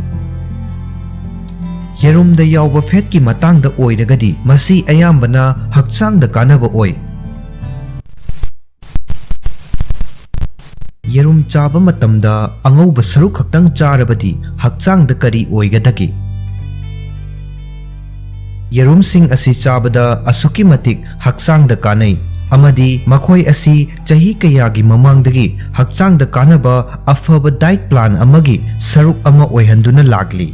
ꯌꯦꯔꯨꯝꯗ ꯌꯥꯎꯕ fatꯀꯤ ꯃꯇꯥꯡꯗ ꯑꯣꯏꯔꯒꯗꯤ, ꯃꯁꯤ ꯑꯌꯥꯝꯕꯅ ꯍꯛꯆꯥꯡꯗ ꯀꯥꯟꯅꯕ ꯑꯣꯏ꯫ ꯌꯦꯔꯨꯝ ꯆꯥꯕ ꯃꯇꯝꯗ ꯑꯉꯧꯕ ꯁꯔꯨꯛ ꯈꯛꯇꯪ ꯆꯥꯔꯕꯗꯤ ꯍꯛꯆꯥꯡꯗ ꯀꯔꯤ ꯑꯣꯏꯒꯗꯒꯦ? ꯌꯦꯔꯨꯝꯁꯤꯡ ꯑꯁꯤ ꯆꯥꯕꯗ ꯑꯁꯨꯛꯀꯤ ꯃꯇꯤꯛ ꯍꯛꯆꯥꯡꯗ ꯀꯥꯟꯅꯩ, ꯑꯃꯗꯤ ꯃꯈꯣꯏ ꯑꯁꯤ ꯆꯍꯤ ꯀꯌꯥꯒꯤ ꯃꯃꯥꯡꯗꯒꯤ ꯍꯛꯆꯥꯡꯗ ꯀꯥꯟꯅꯕ ꯑꯐꯕ diet plan ꯑꯃꯒꯤ ꯁꯔꯨꯛ ꯑꯃ ꯑꯣꯏꯍꯟꯗꯨꯅ ꯂꯥꯛꯂꯤ꯫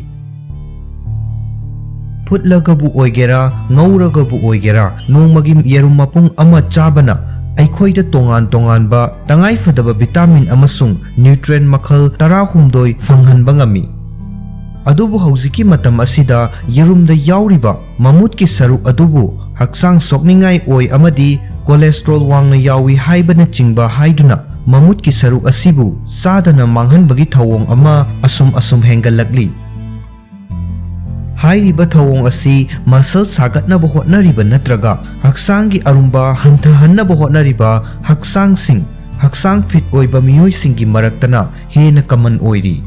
ꯐꯨꯠꯂꯒꯕꯨ ꯑꯣꯏꯒꯦꯔꯥ, ꯉꯧꯔꯒꯕꯨ ꯑꯣꯏꯒꯦꯔꯥ, ꯅꯣꯡꯃꯒꯤ ꯌꯦꯔꯨꯝ ꯃꯄꯨꯡ ꯑꯃ ꯆꯥꯕꯅ ꯑꯩꯈꯣꯏꯗ ꯇꯣꯉꯥꯟ ꯇꯣꯉꯥꯟꯕ ꯇꯉꯥꯏꯐꯗꯕ vitamin ꯑꯃꯁꯨꯡ nutrient ꯃꯈꯜ ꯇꯔꯥꯍꯨꯝꯗꯣꯏ ꯐꯪꯍꯟꯕ ꯉꯝꯃꯤ꯫ ꯑꯗꯨꯕꯨ ꯍꯧꯖꯤꯛꯀꯤ ꯃꯇꯝ ꯑꯁꯤꯗ ꯌꯦꯔꯨꯝꯗ ꯌꯥꯎꯔꯤꯕ ꯃꯃꯨꯠꯀꯤ ꯁꯔꯨꯛ ꯑꯗꯨꯕꯨ ꯍꯛꯆꯥꯡ ꯁꯣꯛꯅꯤꯡꯉꯥꯏ ꯑꯣꯏ ꯑꯃꯗꯤ cholesterol ꯋꯥꯡꯅ ꯌꯥꯎꯏ ꯍꯥꯏꯕꯅꯆꯤꯡꯕ ꯍꯥꯏꯗꯨꯅ ꯃꯃꯨꯠꯀꯤ ꯁꯔꯨꯛ ꯑꯁꯤꯕꯨ ꯆꯥꯗꯅ ꯃꯥꯡꯍꯟꯕꯒꯤ ꯊꯧꯑꯣꯡ ꯑꯃ ꯑꯁꯨꯝ ꯑꯁꯨꯝ ꯍꯦꯟꯒꯠꯂꯛꯂꯤ꯫ ꯍꯥꯏꯔꯤꯕ ꯊꯧꯑꯣꯡ ꯑꯁꯤ muscle ꯁꯥꯒꯠꯅꯕ ꯍꯣꯠꯅꯔꯤꯕ ꯅꯠꯇ꯭ꯔꯒ ꯍꯛꯆꯥꯡꯒꯤ ꯑꯔꯨꯝꯕ ꯍꯟꯊꯍꯟꯅꯕ ꯍꯣꯠꯅꯔꯤꯕ ꯍꯛꯆꯥꯡꯁꯤꯡ, ꯍꯛꯆꯥꯡ fit ꯑꯣꯏꯕ ꯃꯤꯑꯣꯏꯁꯤꯡꯒꯤ ꯃꯔꯛꯇꯅ ꯍꯦꯟꯅ common ꯑꯣꯏꯔꯤ꯫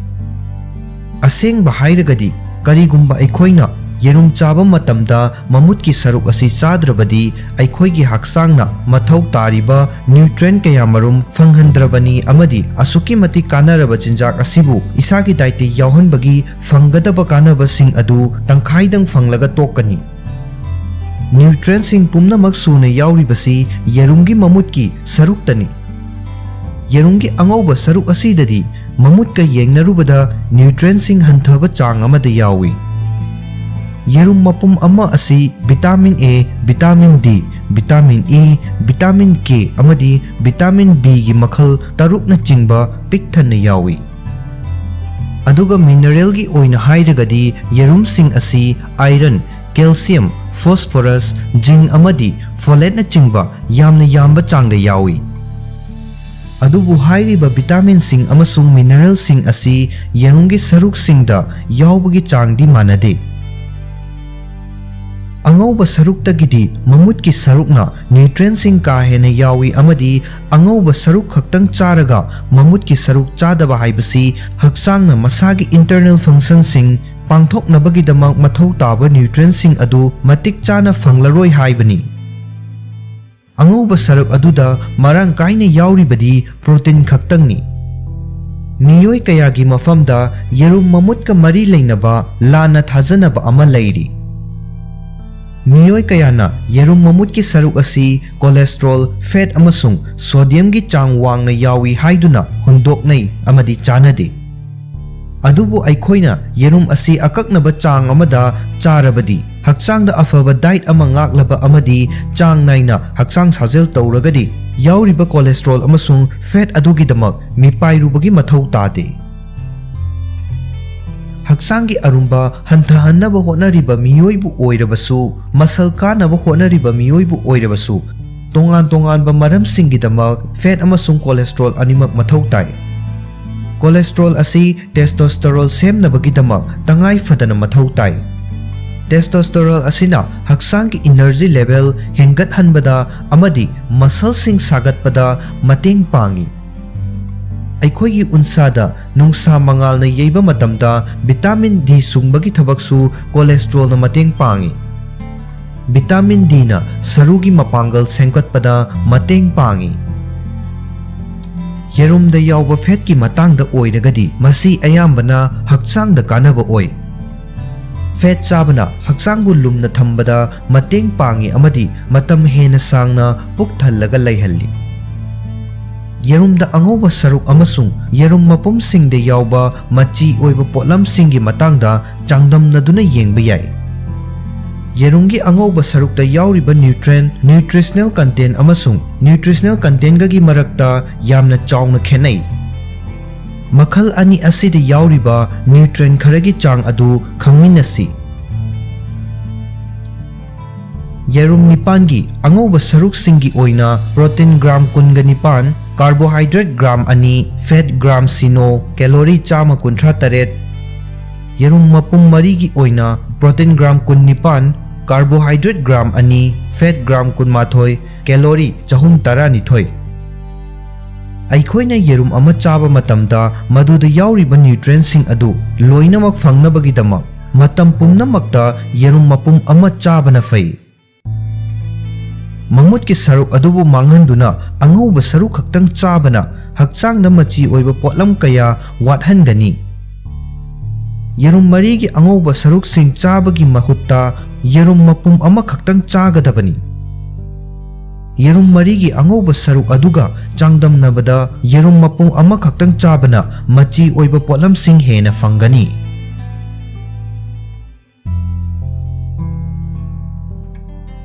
ꯑꯁꯦꯡꯕ ꯍꯥꯏꯔꯒꯗꯤ, ꯀꯔꯤꯒꯨꯝꯕ ꯑꯩꯈꯣꯏꯅ ꯌꯦꯔꯨꯝ ꯆꯥꯕ ꯃꯇꯝꯗ ꯃꯃꯨꯠꯀꯤ ꯁꯔꯨꯛ ꯑꯁꯤ ꯆꯥꯗ꯭ꯔꯕꯗꯤ ꯑꯩꯈꯣꯏꯒꯤ ꯍꯛꯆꯥꯡꯅ ꯃꯊꯧ ꯇꯥꯔꯤꯕ nutrient ꯀꯌꯥꯃꯔꯨꯝ ꯐꯪꯍꯟꯗ꯭ꯔꯕꯅꯤ ꯑꯃꯗꯤ ꯑꯁꯨꯛꯀꯤ ꯃꯇꯤꯛ ꯀꯥꯟꯅꯔꯕ ꯆꯤꯟꯖꯥꯛ ꯑꯁꯤꯕꯨ ꯏꯁꯥꯒꯤ dietꯇ ꯌꯥꯎꯍꯟꯕꯒꯤ ꯐꯪꯒꯗꯕ ꯀꯥꯟꯅꯕꯁꯤꯡ ꯑꯗꯨ ꯇꯪꯈꯥꯏꯗꯪ ꯐꯪꯂꯒ ꯇꯣꯛꯀꯅꯤ꯫ Nutrientꯁꯤꯡ ꯄꯨꯝꯅꯃꯛ ꯁꯨꯅ ꯌꯥꯎꯔꯤꯕꯁꯤ ꯌꯦꯔꯨꯝꯒꯤ ꯃꯃꯨꯠꯀꯤ ꯁꯔꯨꯛꯇꯅꯤ꯫ ꯌꯦꯔꯨꯝꯒꯤ ꯑꯉꯧꯕ ꯁꯔꯨꯛ ꯑꯁꯤꯗꯗꯤ ꯃꯃꯨꯠꯀ ꯌꯦꯡꯅꯔꯨꯕꯗ nutrientꯁꯤꯡ ꯍꯟꯊꯕ ꯆꯥꯡ ꯑꯃꯗ ꯌꯥꯎꯏ꯫ ꯌꯦꯔꯨꯝ ꯃꯄꯨꯝ ꯑꯃ ꯑꯁꯤ vitamin A, vitamin D, vitamin E, vitamin K ꯑꯃꯗꯤ vitamin Bꯒꯤ ꯃꯈꯜ ꯇꯔꯨꯛꯅꯆꯤꯡꯕ ꯄꯤꯛ ꯊꯟꯅ ꯌꯥꯎꯏ꯫ ꯑꯗꯨꯒ mineralꯒꯤ ꯑꯣꯏꯅ ꯍꯥꯏꯔꯒꯗꯤ ꯌꯦꯔꯨꯝꯁꯤꯡ ꯑꯁꯤ iron, calcium, phosphorus, zinc ꯑꯃꯗꯤ folateꯅꯆꯤꯡꯕ ꯌꯥꯝꯅ ꯌꯥꯝꯕ ꯆꯥꯡꯗ ꯌꯥꯎꯏ꯫ ꯑꯗꯨꯕꯨ ꯍꯥꯏꯔꯤꯕ vitaminꯁꯤꯡ ꯑꯃꯁꯨꯡ mineralꯁꯤꯡ ꯑꯁꯤ ꯌꯦꯔꯨꯝꯒꯤ ꯁꯔꯨꯛꯁꯤꯡꯗ ꯌꯥꯎꯕꯒꯤ ꯆꯥꯡꯗꯤ ꯃꯥꯟꯅꯗꯦ꯫ ꯑꯉꯧꯕ ꯁꯔꯨꯛꯇꯒꯤꯗꯤ ꯃꯃꯨꯠꯀꯤ ꯁꯔꯨꯛꯅ nutrientꯁꯤꯡ ꯀꯥ ꯍꯦꯟꯅ ꯌꯥꯎꯏ ꯑꯃꯗꯤ ꯑꯉꯧꯕ ꯁꯔꯨꯛ ꯈꯛꯇꯪ ꯆꯥꯔꯒ ꯃꯃꯨꯠꯀꯤ ꯁꯔꯨꯛ ꯆꯥꯗꯕ ꯍꯥꯏꯕꯁꯤ ꯍꯛꯆꯥꯡꯅ ꯃꯁꯥꯒꯤ internal functionꯁꯤꯡ ꯄꯥꯡꯊꯣꯛꯅꯕꯒꯤꯗꯃꯛ ꯃꯊꯧ ꯇꯥꯕ nutrientꯁꯤꯡ ꯑꯗꯨ ꯃꯇꯤꯛ ꯆꯥꯅ ꯐꯪꯂꯔꯣꯏ ꯍꯥꯏꯕꯅꯤ꯫ ꯑꯉꯧꯕ ꯁꯔꯨꯛ ꯑꯗꯨꯗ ꯃꯔꯥꯡ ꯀꯥꯏꯅ ꯌꯥꯎꯔꯤꯕꯗꯤ protein ꯈꯛꯇꯪꯅꯤ꯫ ꯃꯤꯑꯣꯏ ꯀꯌꯥꯒꯤ ꯃꯐꯝꯗ ꯌꯦꯔꯨꯝ ꯃꯃꯨꯠꯀ ꯃꯔꯤ ꯂꯩꯅꯕ ꯂꯥꯟꯅ ꯊꯥꯖꯅꯕ ꯑꯃ ꯂꯩꯔꯤ꯫ ꯃꯤꯑꯣꯏ ꯀꯌꯥꯅ ꯌꯦꯔꯨꯝ ꯃꯃꯨꯠꯀꯤ ꯁꯔꯨꯛ ꯑꯁꯤ cholesterol, fat ꯑꯃꯁꯨꯡ sodiumꯒꯤ ꯆꯥꯡ ꯋꯥꯡꯅ ꯌꯥꯎꯏ ꯍꯥꯏꯗꯨꯅ ꯍꯨꯟꯗꯣꯛꯅꯩ ꯑꯃꯗꯤ ꯆꯥꯅꯗꯦ꯫ ꯑꯗꯨꯕꯨ ꯑꯩꯈꯣꯏꯅ ꯌꯦꯔꯨꯝ ꯑꯁꯤ ꯑꯀꯛꯅꯕ ꯆꯥꯡ ꯑꯃꯗ ꯆꯥꯔꯕꯗꯤ, ꯍꯛꯆꯥꯡꯗ ꯑꯐꯕ diet ꯑꯃ ꯉꯥꯛꯂꯕ ꯑꯃꯗꯤ ꯆꯥꯡ ꯅꯥꯏꯅ ꯍꯛꯆꯥꯡ ꯁꯥꯖꯦꯜ ꯇꯧꯔꯒꯗꯤ, ꯌꯥꯎꯔꯤꯕ cholesterol ꯑꯃꯁꯨꯡ fat ꯑꯗꯨꯒꯤꯗꯃꯛ ꯃꯤꯄꯥꯏꯔꯨꯕꯒꯤ ꯃꯊꯧ ꯇꯥꯗꯦ꯫ ꯍꯛꯆꯥꯡꯒꯤ ꯑꯔꯨꯝꯕ ꯍꯟꯊꯍꯟꯅꯕ ꯍꯣꯠꯅꯔꯤꯕ ꯃꯤꯑꯣꯏꯕꯨ ꯑꯣꯏꯔꯕꯁꯨ, muscle ꯀꯥꯅꯕ ꯍꯣꯠꯅꯔꯤꯕ ꯃꯤꯑꯣꯏꯕꯨ ꯑꯣꯏꯔꯕꯁꯨ, ꯇꯣꯉꯥꯟ ꯇꯣꯉꯥꯟꯕ ꯃꯔꯝꯁꯤꯡꯒꯤꯗꯃꯛ fat ꯑꯃꯁꯨꯡ cholesterol ꯑꯅꯤꯃꯛ ꯃꯊꯧ ꯇꯥꯏ꯫ Cholesterol ꯑꯁꯤ testosterone ꯁꯦꯝꯅꯕꯒꯤꯗꯃꯛ ꯇꯉꯥꯏ ꯐꯗꯅ ꯃꯊꯧ ꯇꯥꯏ꯫ Testosterone ꯑꯁꯤꯅ ꯍꯛꯆꯥꯡꯒꯤ energy level ꯍꯦꯟꯒꯠꯍꯟꯕꯗ ꯑꯃꯗꯤ muscleꯁꯤꯡ ꯁꯥꯒꯠꯄꯗ ꯃꯇꯦꯡ ꯄꯥꯡꯏ꯫ ꯑꯩꯈꯣꯏꯒꯤ ꯎꯟꯁꯥꯗ ꯅꯨꯡꯁꯥ ꯃꯉꯥꯜꯅ ꯌꯩꯕ ꯃꯇꯝꯗ vitamin D ꯁꯨꯡꯕꯒꯤ ꯊꯕꯛꯁꯨ cholesterolꯅ ꯃꯇꯦꯡ ꯄꯥꯡꯏ꯫ Vitamin Dꯅ ꯁꯔꯨꯒꯤ ꯃꯄꯥꯡꯒꯜ ꯁꯦꯝꯒꯠꯄꯗ ꯃꯇꯦꯡ ꯄꯥꯡꯏ꯫ ꯌꯦꯔꯨꯝꯗ ꯌꯥꯎꯕ fatꯀꯤ ꯃꯇꯥꯡꯗ ꯑꯣꯏꯔꯒꯗꯤ, ꯃꯁꯤ ꯑꯌꯥꯝꯕꯅ ꯍꯛꯆꯥꯡꯗ ꯀꯥꯟꯅꯕ ꯑꯣꯏ꯫ Fat ꯆꯥꯕꯅ ꯍꯛꯆꯥꯡꯕꯨ ꯂꯨꯝꯅ ꯊꯝꯕꯗ ꯃꯇꯦꯡ ꯄꯥꯡꯏ ꯑꯃꯗꯤ ꯃꯇꯝ ꯍꯦꯟꯅ ꯁꯥꯡꯅ ꯄꯨꯛ ꯊꯜꯂꯒ ꯂꯩꯍꯜꯂꯤ꯫ ꯌꯦꯔꯨꯝꯗ ꯑꯉꯧꯕ ꯁꯔꯨꯛ ꯑꯃꯁꯨꯡ ꯌꯦꯔꯨꯝ ꯃꯄꯨꯝꯁꯤꯡꯗ ꯌꯥꯎꯕ ꯃꯆꯤ ꯑꯣꯏꯕ ꯄꯣꯠꯂꯝꯁꯤꯡꯒꯤ ꯃꯇꯥꯡꯗ ꯆꯥꯡꯗꯝꯅꯗꯨꯅ ꯌꯦꯡꯕ ꯌꯥꯏ꯫ ꯌꯦꯔꯨꯝꯒꯤ ꯑꯉꯧꯕ ꯁꯔꯨꯛꯇ ꯌꯥꯎꯔꯤꯕ nutrient, nutritional content ꯑꯃꯁꯨꯡ nutritional contentꯒꯒꯤ ꯃꯔꯛꯇ ꯌꯥꯝꯅ ꯆꯥꯎꯅ ꯈꯦꯠꯅꯩ꯫ ꯃꯈꯜ ꯑꯅꯤ ꯑꯁꯤꯗ ꯌꯥꯎꯔꯤꯕ nutrient ꯈꯔꯒꯤ ꯆꯥꯡ ꯑꯗꯨ ꯈꯪꯃꯤꯟꯅꯁꯤ꯫ ꯌꯦꯔꯨꯝ ꯅꯤꯄꯥꯟꯒꯤ ꯑꯉꯧꯕ ꯁꯔꯨꯛꯁꯤꯡꯒꯤ ꯑꯣꯏꯅ protein gram ꯀꯨꯟꯒ ꯅꯤꯄꯥꯟ, carbohydrate gram ꯑꯅꯤ, fat gram ꯁꯤꯅꯣ, calorie ꯆꯥꯝꯃ ꯀꯨꯟꯊ꯭ꯔꯥ ꯇꯔꯦꯠ꯫ ꯌꯦꯔꯨꯝ ꯃꯄꯨꯝ ꯃꯔꯤꯒꯤ ꯑꯣꯏꯅ protein gram ꯀꯨꯟꯅꯤꯄꯥꯟ, carbohydrate gram ꯑꯅꯤ, fat gram ꯀꯨꯟꯃꯥꯊꯣꯏ, calorie ꯆꯍꯨꯝ ꯇꯔꯥꯅꯤꯊꯣꯏ꯫ ꯑꯩꯈꯣꯏꯅ ꯌꯦꯔꯨꯝ ꯑꯃ ꯆꯥꯕ ꯃꯇꯝꯗ ꯃꯗꯨꯗ ꯌꯥꯎꯔꯤꯕ nutrientꯁꯤꯡ ꯑꯗꯨ ꯂꯣꯏꯅꯃꯛ ꯐꯪꯅꯕꯒꯤꯗꯃꯛ ꯃꯇꯝ ꯄꯨꯝꯅꯃꯛꯇ ꯌꯦꯔꯨꯝ ꯃꯄꯨꯝ ꯑꯃ ꯆꯥꯕꯅ ꯐꯩ꯫ ꯃꯃꯨꯠꯀꯤ ꯁꯔꯨꯛ ꯑꯗꯨꯕꯨ ꯃꯥꯡꯍꯟꯗꯨꯅ ꯑꯉꯧꯕ ꯁꯔꯨꯛ ꯈꯛꯇꯪ ꯆꯥꯕꯅ ꯍꯛꯆꯥꯡꯗ ꯃꯆꯤ ꯑꯣꯏꯕ ꯄꯣꯠꯂꯝ ꯀꯌꯥ ꯋꯥꯠꯍꯟꯒꯅꯤ꯫ ꯌꯦꯔꯨꯝ ꯃꯔꯤꯒꯤ ꯑꯉꯧꯕ ꯁꯔꯨꯛꯁꯤꯡ ꯆꯥꯕꯒꯤ ꯃꯍꯨꯠꯇ ꯌꯦꯔꯨꯝ ꯃꯄꯨꯝ ꯑꯃꯈꯛꯇꯪ ꯆꯥꯒꯗꯕꯅꯤ꯫ ꯌꯦꯔꯨꯝ ꯃꯔꯤꯒꯤ ꯑꯉꯧꯕ ꯁꯔꯨꯛ ꯑꯗꯨꯒ ꯆꯥꯡꯗꯝꯅꯕꯗ ꯌꯦꯔꯨꯝ ꯃꯄꯨꯝ ꯑꯃꯈꯛꯇꯪ ꯆꯥꯕꯅ ꯃꯆꯤ ꯑꯣꯏꯕ ꯄꯣꯠꯂꯝꯁꯤꯡ ꯍꯦꯟꯅ ꯐꯪꯒꯅꯤ꯫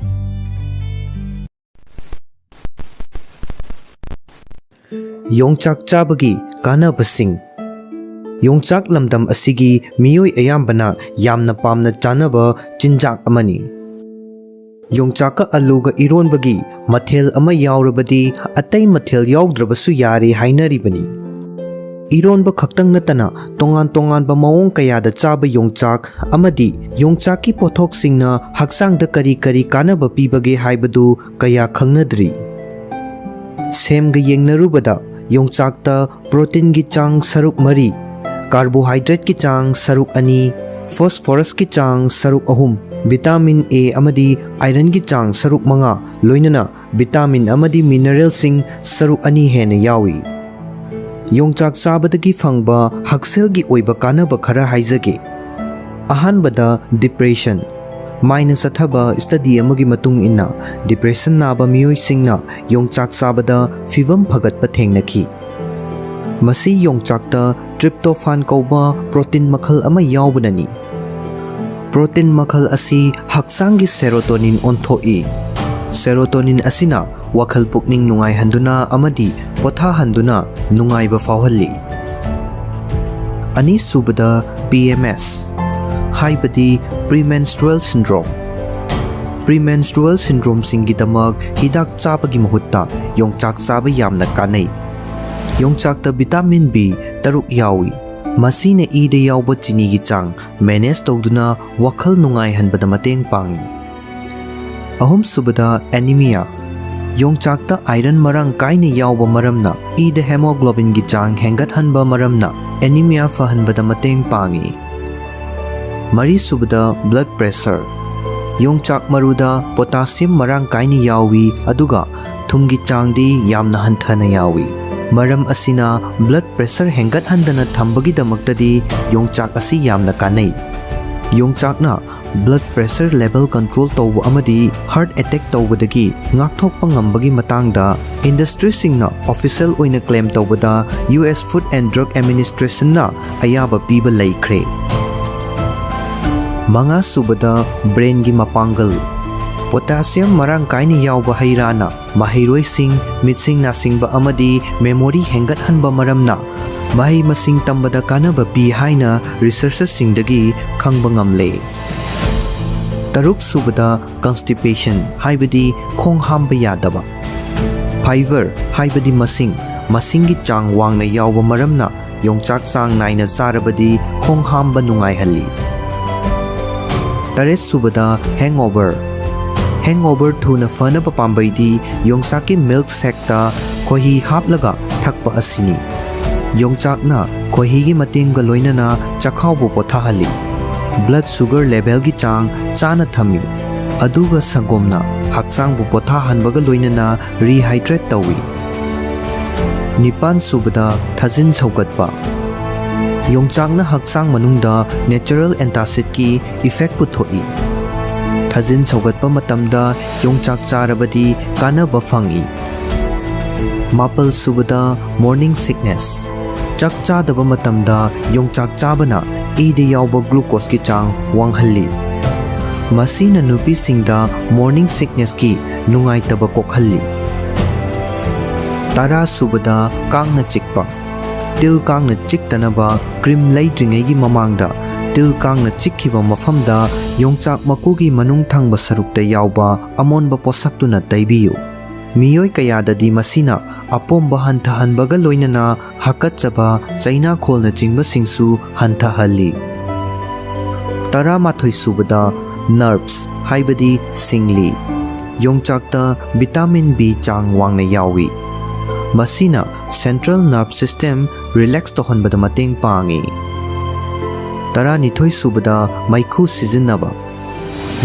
ꯌꯣꯡꯆꯥꯛ ꯆꯥꯕꯒꯤ ꯀꯥꯟꯅꯕꯁꯤꯡ꯫ ꯌꯣꯡꯆꯥꯛ ꯂꯝꯗꯝ ꯑꯁꯤꯒꯤ ꯃꯤꯑꯣꯏ ꯑꯌꯥꯝꯕꯅ ꯌꯥꯝꯅ ꯄꯥꯝꯅ ꯆꯥꯅꯕ ꯆꯤꯟꯖꯥꯛ ꯑꯃꯅꯤ꯫ ꯌꯣꯡꯆꯥꯛꯀ ꯑꯂꯨꯒ ꯏꯔꯣꯟꯕꯒꯤ ꯃꯊꯦꯜ ꯑꯃ ꯌꯥꯎꯔꯕꯗꯤ ꯑꯇꯩ ꯃꯊꯦꯜ ꯌꯥꯎꯗ꯭ꯔꯕꯁꯨ ꯌꯥꯔꯦ ꯍꯥꯏꯅꯔꯤꯕꯅꯤ꯫ ꯏꯔꯣꯟꯕ ꯈꯛꯇꯪ ꯅꯠꯇꯅ ꯇꯣꯉꯥꯟ ꯇꯣꯉꯥꯟꯕ ꯃꯑꯣꯡ ꯀꯌꯥꯗ ꯆꯥꯕ ꯌꯣꯡꯆꯥꯛ ꯑꯃꯗꯤ ꯌꯣꯡꯆꯥꯛꯀꯤ ꯄꯣꯠꯊꯣꯛꯁꯤꯡꯅ ꯍꯛꯆꯥꯡꯗ ꯀꯔꯤ ꯀꯔꯤ ꯀꯥꯟꯅꯕ ꯄꯤꯕꯒꯦ ꯍꯥꯏꯕꯗꯨ ꯀꯌꯥ ꯈꯪꯅꯗ꯭ꯔꯤ꯫ ꯁꯦꯝꯒ ꯌꯦꯡꯅꯔꯨꯕꯗ ꯌꯣꯡꯆꯥꯛꯇ proteinꯒꯤ ꯆꯥꯡ ꯁꯔꯨꯛ ꯃꯔꯤ, carbohydrateꯀꯤ ꯆꯥꯡ ꯁꯔꯨꯛ ꯑꯅꯤ, phosphorusꯀꯤ ꯆꯥꯡ ꯁꯔꯨꯛ ꯑꯍꯨꯝ, vitamin A ꯑꯃꯗꯤ ironꯒꯤ ꯆꯥꯡ ꯁꯔꯨꯛ ꯃꯉꯥ, ꯂꯣꯏꯅꯅ vitamin ꯑꯃꯗꯤ mineralꯁꯤꯡ ꯁꯔꯨꯛ ꯑꯅꯤ ꯍꯦꯟꯅ ꯌꯥꯎꯏ꯫ ꯌꯣꯡꯆꯥꯛ ꯆꯥꯕꯗꯒꯤ ꯐꯪꯕ ꯍꯛꯁꯦꯜꯒꯤ ꯑꯣꯏꯕ ꯀꯥꯟꯅꯕ ꯈꯔ ꯍꯥꯏꯖꯒꯦ꯫ ꯑꯍꯥꯟꯕꯗ, depression꯫ ꯃꯥꯏꯅ ꯆꯠꯊꯕ study ꯑꯃꯒꯤ ꯃꯇꯨꯡ ꯏꯟꯅ, depression ꯅꯥꯕ ꯃꯤꯑꯣꯏꯁꯤꯡꯅ ꯌꯣꯡꯆꯥꯛ ꯆꯥꯕꯗ ꯐꯤꯚꯝ ꯐꯒꯠꯄ ꯊꯦꯡꯅꯈꯤ꯫ ꯃꯁꯤ ꯌꯣꯡꯆꯥꯛꯇ tryptophan ꯀꯧꯕ protein ꯃꯈꯜ ꯑꯃ ꯌꯥꯎꯕꯅꯅꯤ꯫ Protein ꯃꯈꯜ ꯑꯁꯤ ꯍꯛꯆꯥꯡꯒꯤ serotonin ꯑꯣꯟꯊꯣꯛꯏ꯫ Serotonin ꯑꯁꯤꯅ ꯋꯥꯈꯜ ꯄꯨꯛꯅꯤꯡ ꯅꯨꯡꯉꯥꯏꯍꯟꯗꯨꯅ ꯑꯃꯗꯤ ꯄꯣꯊꯥꯍꯟꯗꯨꯅ ꯅꯨꯡꯉꯥꯏꯕ ꯐꯥꯎꯍꯜꯂꯤ꯫ ꯑꯅꯤꯁꯨꯕꯗ, P M S, ꯍꯥꯏꯕꯗꯤ premenstrual syndrome꯫ Premenstrual syndromeꯁꯤꯡꯒꯤꯗꯃꯛ ꯍꯤꯗꯥꯛ ꯆꯥꯕꯒꯤ ꯃꯍꯨꯠꯇ ꯌꯣꯡꯆꯥꯛ ꯆꯥꯕ ꯌꯥꯝꯅ ꯀꯥꯟꯅꯩ꯫ ꯌꯣꯡꯆꯥꯛꯇ vitamin B ꯇꯔꯨꯛ ꯌꯥꯎꯏ꯫ ꯃꯁꯤꯅ ꯏꯗ ꯌꯥꯎꯕ ꯆꯤꯅꯤꯒꯤ ꯆꯥꯡ manage ꯇꯧꯗꯨꯅ ꯋꯥꯈꯜ ꯅꯨꯡꯉꯥꯏꯍꯟꯕꯗ ꯃꯇꯦꯡ ꯄꯥꯡꯏ꯫ ꯑꯍꯨꯝꯁꯨꯕꯗ, anemia꯫ ꯌꯣꯡꯆꯥꯛꯇ iron ꯃꯔꯥꯡ ꯀꯥꯏꯅ ꯌꯥꯎꯕ ꯃꯔꯝꯅ ꯏꯗ hemoglobinꯒꯤ ꯆꯥꯡ ꯍꯦꯟꯒꯠꯍꯟꯕ ꯃꯔꯝꯅ anemia ꯐꯍꯟꯕꯗ ꯃꯇꯦꯡ ꯄꯥꯡꯏ꯫ ꯃꯔꯤꯁꯨꯕꯗ, blood pressure꯫ ꯌꯣꯡꯆꯥꯛ ꯃꯔꯨꯗ potassium ꯃꯔꯥꯡ ꯀꯥꯏꯅ ꯌꯥꯎꯏ, ꯑꯗꯨꯒ ꯊꯨꯝꯒꯤ ꯆꯥꯡꯗꯤ ꯌꯥꯝꯅ ꯍꯟꯊꯅ ꯌꯥꯎꯏ꯫ ꯃꯔꯝ ꯑꯁꯤꯅ blood pressure ꯍꯦꯟꯒꯠꯍꯟꯗꯅ ꯊꯝꯕꯒꯤꯗꯃꯛꯇꯗꯤ ꯌꯣꯡꯆꯥꯛ ꯑꯁꯤ ꯌꯥꯝꯅ ꯀꯥꯟꯅꯩ꯫ ꯌꯣꯡꯆꯥꯛꯅ blood pressure level control ꯇꯧꯕ ꯑꯃꯗꯤ heart attack ꯇꯧꯕꯗꯒꯤ ꯉꯥꯛꯊꯣꯛꯄ ꯉꯝꯕꯒꯤ ꯃꯇꯥꯡꯗ industryꯁꯤꯡꯅ official ꯑꯣꯏꯅ claim ꯇꯧꯕꯗ U S Food and Drug Administrationꯅ ꯑꯌꯥꯕ ꯄꯤꯕ ꯂꯩꯈ꯭ꯔꯦ꯫ ꯃꯉꯥꯁꯨꯕꯗ, brainꯒꯤ ꯃꯄꯥꯡꯒꯜ꯫ Potassium ꯃꯔꯥꯡ ꯀꯥꯏꯅ ꯌꯥꯎꯕ ꯍꯩ ꯔꯥꯅ ꯃꯍꯩꯔꯣꯏꯁꯤꯡ, ꯃꯤꯠꯁꯤꯡ ꯅꯥꯁꯤꯡꯕ ꯑꯃꯗꯤ memory ꯍꯦꯟꯒꯠꯍꯟꯕ ꯃꯔꯝꯅ ꯃꯍꯩ ꯃꯁꯤꯡ ꯇꯝꯕꯗ ꯀꯥꯟꯅꯕ ꯄꯤ ꯍꯥꯏꯅ researchꯁꯤꯡꯗꯒꯤ ꯈꯪꯕ ꯉꯝꯂꯦ꯫ ꯇꯔꯨꯛꯁꯨꯕꯗ, constipation, ꯍꯥꯏꯕꯗꯤ ꯈꯣꯡ ꯍꯥꯝꯕ ꯌꯥꯗꯕ꯫ Fiber, ꯍꯥꯏꯕꯗꯤ ꯃꯁꯤꯡ, ꯃꯁꯤꯡꯒꯤ ꯆꯥꯡ ꯋꯥꯡꯅ ꯌꯥꯎꯕ ꯃꯔꯝꯅ ꯌꯣꯡꯆꯥꯛ ꯆꯥꯡ ꯅꯥꯏꯅ ꯆꯥꯔꯕꯗꯤ ꯈꯣꯡ ꯍꯥꯝꯕ ꯅꯨꯡꯉꯥꯏꯍꯜꯂꯤ꯫ ꯇꯔꯦꯠꯁꯨꯕꯗ, hangover꯫ Hangover ꯊꯨꯅ ꯐꯅꯕ ꯄꯥꯝꯕꯩꯗꯤ ꯌꯣꯡꯆꯥꯛꯀꯤ milk shakeꯇ ꯈꯣꯏꯍꯤ ꯍꯥꯞꯂꯒ ꯊꯛꯄ ꯑꯁꯤꯅꯤ꯫ ꯌꯣꯡꯆꯥꯛꯅ ꯈꯣꯏꯍꯤꯒꯤ ꯃꯇꯦꯡꯒ ꯂꯣꯏꯅꯅ ꯆꯈꯥꯎꯕꯨ ꯄꯣꯊꯥꯍꯜꯂꯤ꯫ Blood sugar levelꯒꯤ ꯆꯥꯡ ꯆꯥꯅ ꯊꯝꯃꯤ꯫ ꯑꯗꯨꯒ ꯁꯪꯒꯣꯝꯅ ꯍꯛꯆꯥꯡꯕꯨ ꯄꯣꯊꯥꯍꯟꯕꯒ ꯂꯣꯏꯅꯅ rehydrate ꯇꯧꯏ꯫ ꯅꯤꯄꯥꯟ ꯁꯨꯕꯗ, ꯊꯥꯖꯤꯟ ꯁꯧꯒꯠꯄ꯫ ꯌꯣꯡꯆꯥꯛꯅ ꯍꯛꯆꯥꯡ ꯃꯅꯨꯡꯗ natural antacidꯀꯤ effect ꯄꯨꯊꯣꯛꯏ꯫ ꯊꯥꯖꯤꯟ ꯁꯧꯒꯠꯄ ꯃꯇꯝꯗ ꯌꯣꯡꯆꯥꯛ ꯆꯥꯔꯕꯗꯤ ꯀꯥꯟꯅꯕ ꯐꯪꯏ꯫ ꯃꯥꯄꯜ ꯁꯨꯕꯗ, morning sickness꯫ ꯆꯥꯛ ꯆꯥꯗꯕ ꯃꯇꯝꯗ ꯌꯣꯡꯆꯥꯛ ꯆꯥꯕꯅ ꯏꯗ ꯌꯥꯎꯕ glucoseꯀꯤ ꯆꯥꯡ ꯋꯥꯡꯍꯜꯂꯤ꯫ ꯃꯁꯤꯅ ꯅꯨꯄꯤꯁꯤꯡꯗ morning sicknessꯀꯤ ꯅꯨꯡꯉꯥꯏꯇꯕ ꯀꯣꯛꯍꯜꯂꯤ꯫ ꯇꯔꯥ ꯁꯨꯕꯗ, ꯀꯥꯡꯅ ꯆꯤꯛꯄ꯫ ꯇꯤꯜ ꯀꯥꯡꯅ ꯆꯤꯛꯇꯅꯕ cream ꯂꯩꯗ꯭ꯔꯤꯉꯩꯒꯤ ꯃꯃꯥꯡꯗ ꯇꯤꯜ ꯀꯥꯡꯅ ꯆꯤꯛꯈꯤꯕ ꯃꯐꯝꯗ ꯌꯣꯡꯆꯥꯛ ꯃꯀꯨꯒꯤ ꯃꯅꯨꯡ ꯊꯪꯕ ꯁꯔꯨꯛꯇ ꯌꯥꯎꯕ ꯑꯃꯣꯟꯕ ꯄꯣꯠꯁꯛꯇꯨꯅ ꯇꯩꯕꯤꯌꯨ꯫ ꯃꯤꯑꯣꯏ ꯀꯌꯥꯗꯗꯤ ꯃꯁꯤꯅ ꯑꯄꯣꯝꯕ ꯍꯟꯊꯍꯟꯕꯒ ꯂꯣꯏꯅꯅ ꯍꯥꯀꯠꯆꯕ, ꯆꯩꯅꯥꯈꯣꯜꯅꯆꯤꯡꯕꯁꯤꯡꯁꯨ ꯍꯟꯊꯍꯜꯂꯤ꯫ ꯇꯔꯥꯃꯥꯊꯣꯏ ꯁꯨꯕꯗ, nerves ꯍꯥꯏꯕꯗꯤ ꯁꯤꯡꯂꯤ꯫ ꯌꯣꯡꯆꯥꯛꯇ vitamin B ꯆꯥꯡ ꯋꯥꯡꯅ ꯌꯥꯎꯏ꯫ ꯃꯁꯤꯅ central nerve system relax ꯇꯧꯍꯟꯕꯗ ꯃꯇꯦꯡ ꯄꯥꯡꯏ꯫ ꯇꯔꯥꯅꯤꯊꯣꯏ ꯁꯨꯕꯗ, ꯃꯩꯈꯨ ꯁꯤꯖꯤꯟꯅꯕ꯫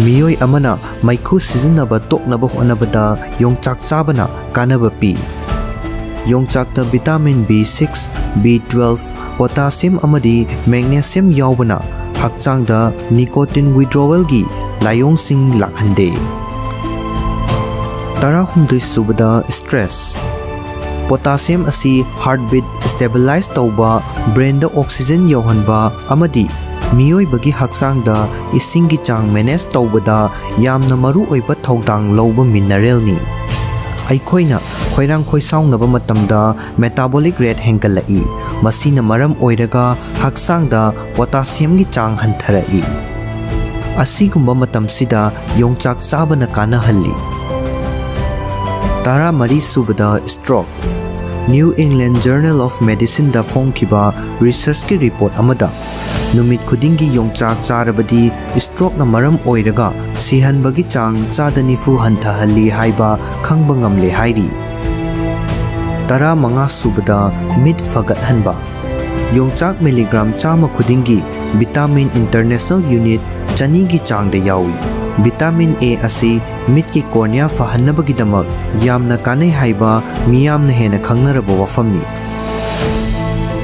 ꯃꯤꯑꯣꯏ ꯑꯃꯅ ꯃꯩꯈꯨ ꯁꯤꯖꯤꯟꯅꯕ ꯇꯣꯛꯅꯕ ꯍꯣꯠꯅꯕꯗ ꯌꯣꯡꯆꯥꯛ ꯆꯥꯕꯅ ꯀꯥꯟꯅꯕ ꯄꯤ꯫ ꯌꯣꯡꯆꯥꯛꯇ vitamin B six, B twelve, potassium ꯑꯃꯗꯤ magnesium ꯌꯥꯎꯕꯅ ꯍꯛꯆꯥꯡꯗ nicotine withdrawalꯒꯤ ꯂꯥꯏꯑꯣꯡꯁꯤꯡ ꯂꯥꯛꯍꯟꯗꯦ꯫ ꯇꯔꯥꯍꯨꯝꯗꯣꯏ ꯁꯨꯕꯗ, stress꯫ Potassium ꯑꯁꯤ heartbeat stabilize ꯇꯧꯕ, brainꯗ oxygen ꯌꯧꯍꯟꯕ ꯑꯃꯗꯤ ꯃꯤꯑꯣꯏꯕꯒꯤ ꯍꯛꯆꯥꯡꯗ ꯏꯁꯤꯡꯒꯤ ꯆꯥꯡ manage ꯇꯧꯕꯗ ꯌꯥꯝꯅ ꯃꯔꯨ ꯑꯣꯏꯕ ꯊꯧꯗꯥꯡ ꯂꯧꯕ mineralꯅꯤ꯫ ꯑꯩꯈꯣꯏꯅ ꯈꯣꯏꯔꯥꯡ ꯈꯣꯏꯁꯥꯎꯅꯕ ꯃꯇꯝꯗ metabolic rate ꯍꯦꯟꯒꯠꯂꯛꯏ꯫ ꯃꯁꯤꯅ ꯃꯔꯝ ꯑꯣꯏꯔꯒ ꯍꯛꯆꯥꯡꯗ potassiumꯒꯤ ꯆꯥꯡ ꯍꯟꯊꯔꯛꯏ꯫ ꯑꯁꯤꯒꯨꯝꯕ ꯃꯇꯝꯁꯤꯗ ꯌꯣꯡꯆꯥꯛ ꯆꯥꯕꯅ ꯀꯥꯟꯅꯍꯜꯂꯤ꯫ ꯇꯔꯥꯃꯔꯤ ꯁꯨꯕꯗ, stroke꯫ New England Journal of Medicineꯗ ꯐꯣꯡꯈꯤꯕ researchꯀꯤ report ꯑꯃꯗ ꯅꯨꯃꯤꯠ ꯈꯨꯗꯤꯡꯒꯤ ꯌꯣꯡꯆꯥꯛ ꯆꯥꯔꯕꯗꯤ strokeꯅ ꯃꯔꯝ ꯑꯣꯏꯔꯒ ꯁꯤꯍꯟꯕꯒꯤ ꯆꯥꯡ ꯆꯥꯗ ꯅꯤꯐꯨ ꯍꯟꯊꯍꯜꯂꯤ ꯍꯥꯏꯕ ꯈꯪꯕ ꯉꯝꯂꯦ ꯍꯥꯏꯔꯤ꯫ ꯇꯔꯥꯃꯉꯥ ꯁꯨꯕꯗ, ꯃꯤꯠ ꯐꯒꯠꯍꯟꯕ꯫ ꯌꯣꯡꯆꯥꯛ milligram ꯆꯥꯝꯃ ꯈꯨꯗꯤꯡꯒꯤ vitamin international unit ꯆꯅꯤꯒꯤ ꯆꯥꯡꯗ ꯌꯥꯎꯏ꯫ Vitamin A ꯑꯁꯤ ꯃꯤꯠꯀꯤ cornea ꯐꯍꯟꯅꯕꯒꯤꯗꯃꯛ ꯌꯥꯝꯅ ꯀꯥꯟꯅꯩ ꯍꯥꯏꯕ ꯃꯤꯌꯥꯝꯅ ꯍꯦꯟꯅ ꯈꯪꯅꯔꯕ ꯋꯥꯐꯝꯅꯤ꯫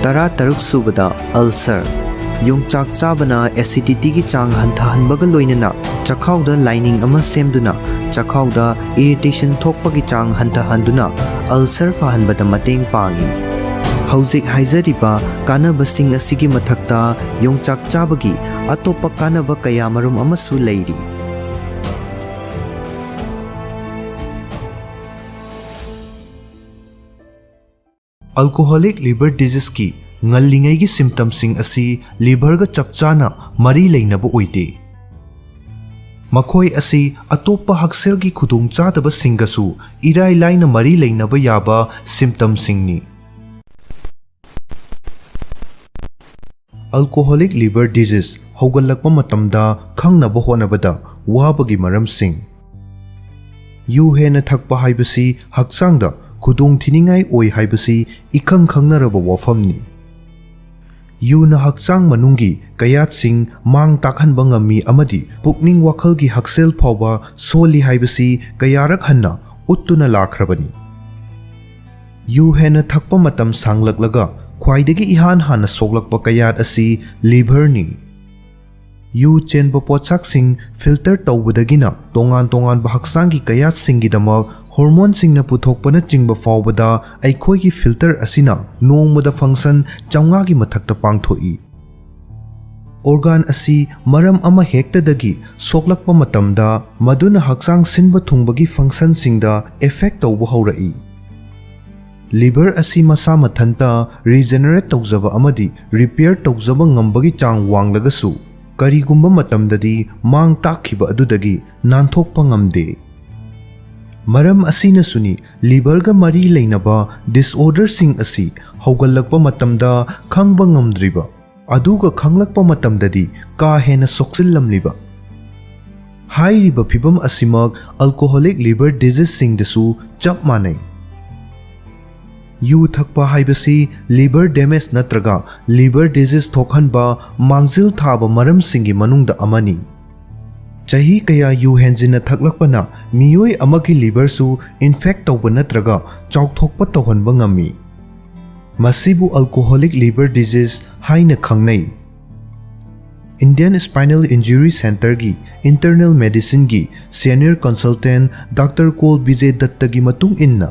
ꯇꯔꯥꯇꯔꯨꯛ ꯁꯨꯕꯗ, ulcer꯫ ꯌꯣꯡꯆꯥꯛ ꯆꯥꯕꯅ acidityꯒꯤ ꯆꯥꯡ ꯍꯟꯊꯍꯟꯕꯒ ꯂꯣꯏꯅꯅ ꯆꯈꯥꯎꯗ lining ꯑꯃ ꯁꯦꯝꯗꯨꯅ ꯆꯈꯥꯎꯗ irritation ꯊꯣꯛꯄꯒꯤ ꯆꯥꯡ ꯍꯟꯊꯍꯟꯗꯨꯅ ulcer ꯐꯍꯟꯕꯗ ꯃꯇꯦꯡ ꯄꯥꯡꯏ꯫ ꯍꯧꯖꯤꯛ ꯍꯥꯏꯖꯔꯤꯕ ꯀꯥꯟꯅꯕꯁꯤꯡ ꯑꯁꯤꯒꯤ ꯃꯊꯛꯇ ꯌꯣꯡꯆꯥꯛ ꯆꯥꯕꯒꯤ ꯑꯇꯣꯞꯄ ꯀꯥꯟꯅꯕ ꯀꯌꯥꯃꯔꯨꯝ ꯑꯃꯁꯨ ꯂꯩꯔꯤ꯫ Alcoholic liver diseaseꯀꯤ ꯉꯜꯂꯤꯉꯩꯒꯤ symptomꯁꯤꯡ ꯑꯁꯤ liverꯒ ꯆꯞ ꯆꯥꯅ ꯃꯔꯤ ꯂꯩꯅꯕ ꯑꯣꯏꯗꯦ꯫ ꯃꯈꯣꯏ ꯑꯁꯤ ꯑꯇꯣꯞꯄ ꯍꯛꯁꯦꯜꯒꯤ ꯈꯨꯗꯣꯡꯆꯥꯗꯕꯁꯤꯡꯒꯁꯨ ꯏꯔꯥꯏ ꯂꯥꯏꯅ ꯃꯔꯤ ꯂꯩꯅꯕ ꯌꯥꯕ symptomꯁꯤꯡꯅꯤ꯫ Alcoholic liver disease ꯍꯧꯒꯠꯂꯛꯄ ꯃꯇꯝꯗ ꯈꯪꯅꯕ ꯍꯣꯠꯅꯕꯗ ꯋꯥꯕꯒꯤ ꯃꯔꯝꯁꯤꯡ꯫ ꯌꯨ ꯍꯦꯟꯅ ꯊꯛꯄ ꯍꯥꯏꯕꯁꯤ ꯍꯛꯆꯥꯡꯗ ꯈꯨꯗꯣꯡꯊꯤꯅꯤꯡꯉꯥꯏ ꯑꯣꯏ ꯍꯥꯏꯕꯁꯤ ꯏꯈꯪ ꯈꯪꯅꯔꯕ ꯋꯥꯐꯝꯅꯤ꯫ ꯌꯨꯅ ꯍꯛꯆꯥꯡ ꯃꯅꯨꯡꯒꯤ ꯀꯌꯥꯠꯁꯤꯡ ꯃꯥꯡ ꯇꯥꯛꯍꯟꯕ ꯉꯝꯃꯤ ꯑꯃꯗꯤ ꯄꯨꯛꯅꯤꯡ ꯋꯥꯈꯜꯒꯤ ꯍꯛꯁꯦꯜ ꯐꯥꯎꯕ ꯁꯣꯜꯂꯤ ꯍꯥꯏꯕꯁꯤ ꯀꯌꯥꯔꯛ ꯍꯟꯅ ꯎꯠꯇꯨꯅ ꯂꯥꯛꯈ꯭ꯔꯕꯅꯤ꯫ ꯌꯨ ꯍꯦꯟꯅ ꯊꯛꯄ ꯃꯇꯝ ꯁꯥꯡꯂꯛꯂꯒ ꯈ꯭ꯋꯥꯏꯗꯒꯤ ꯏꯍꯥꯟ ꯍꯥꯟꯅ ꯁꯣꯛꯂꯛꯄ ꯀꯌꯥꯠ ꯑꯁꯤ liverꯅꯤ꯫ ꯌꯨ ꯆꯦꯟꯕ ꯄꯣꯠꯁꯛꯁꯤꯡ filter ꯇꯧꯕꯗꯒꯤꯅ ꯇꯣꯉꯥꯟ ꯇꯣꯉꯥꯟꯕ ꯍꯛꯆꯥꯡꯒꯤ ꯀꯌꯥꯠꯁꯤꯡꯒꯤꯗꯃꯛ hormoneꯁꯤꯡꯅ ꯄꯨꯊꯣꯛꯄꯅꯆꯤꯡꯕ ꯐꯥꯎꯕꯗ ꯑꯩꯈꯣꯏꯒꯤ filter ꯑꯁꯤꯅ ꯅꯣꯡꯃꯗ function ꯆꯥꯝꯃꯉꯥꯒꯤ ꯃꯊꯛꯇ ꯄꯥꯡꯊꯣꯛꯏ꯫ Organ ꯑꯁꯤ ꯃꯔꯝ ꯑꯃ ꯍꯦꯛꯇꯗꯒꯤ ꯁꯣꯛꯂꯛꯄ ꯃꯇꯝꯗ ꯃꯗꯨꯅ ꯍꯛꯆꯥꯡ ꯁꯤꯟꯕ ꯊꯨꯡꯕꯒꯤ functionꯁꯤꯡꯗ effect ꯇꯧꯕ ꯍꯧꯔꯛꯏ꯫ Liver ꯑꯁꯤ ꯃꯁꯥ ꯃꯊꯟꯇ regenerate ꯇꯧꯖꯕ ꯑꯃꯗꯤ repair ꯇꯧꯖꯕ ꯉꯝꯕꯒꯤ ꯆꯥꯡ ꯋꯥꯡꯂꯒꯁꯨ, ꯀꯔꯤꯒꯨꯝꯕ ꯃꯇꯝꯗꯗꯤ ꯃꯥꯡ ꯇꯥꯛꯈꯤꯕ ꯑꯗꯨꯗꯒꯤ ꯅꯥꯟꯊꯣꯛꯄ ꯉꯝꯗꯦ꯫ ꯃꯔꯝ ꯑꯁꯤꯅꯁꯨꯅꯤ liverꯒ ꯃꯔꯤ ꯂꯩꯅꯕ disorderꯁꯤꯡ ꯑꯁꯤ ꯍꯧꯒꯠꯂꯛꯄ ꯃꯇꯝꯗ ꯈꯪꯕ ꯉꯝꯗ꯭ꯔꯤꯕ, ꯑꯗꯨꯒ ꯈꯪꯂꯛꯄ ꯃꯇꯝꯗꯗꯤ ꯀꯥ ꯍꯦꯟꯅ ꯁꯣꯛꯆꯤꯜꯂꯝꯂꯤꯕ꯫ ꯍꯥꯏꯔꯤꯕ ꯐꯤꯚꯝ ꯑꯁꯤꯃꯛ alcoholic liver diseaseꯁꯤꯡꯗꯁꯨ ꯆꯞ ꯃꯥꯟꯅꯩ꯫ ꯌꯨ ꯊꯛꯄ ꯍꯥꯏꯕꯁꯤ liver damage ꯅꯠꯇ꯭ꯔꯒ liver disease ꯊꯣꯛꯍꯟꯕ ꯃꯥꯡꯖꯤꯜ ꯊꯥꯕ ꯃꯔꯝꯁꯤꯡꯒꯤ ꯃꯅꯨꯡꯗ ꯑꯃꯅꯤ꯫ ꯆꯍꯤ ꯀꯌꯥ ꯌꯨ ꯍꯦꯟꯖꯤꯟꯅ ꯊꯛꯂꯛꯄꯅ ꯃꯤꯑꯣꯏ ꯑꯃꯒꯤ liverꯁꯨ infect ꯇꯧꯕ ꯅꯠꯇ꯭ꯔꯒ ꯆꯥꯎꯊꯣꯛꯄ ꯇꯧꯍꯟꯕ ꯉꯝꯃꯤ꯫ ꯃꯁꯤꯕꯨ alcoholic liver disease ꯍꯥꯏꯅ ꯈꯪꯅꯩ꯫ Indian Spinal Injury Centreꯒꯤ internal medicineꯒꯤ senior consultant Doctor call Bijay ꯗꯠꯇꯒꯤ ꯃꯇꯨꯡ ꯏꯟꯅ,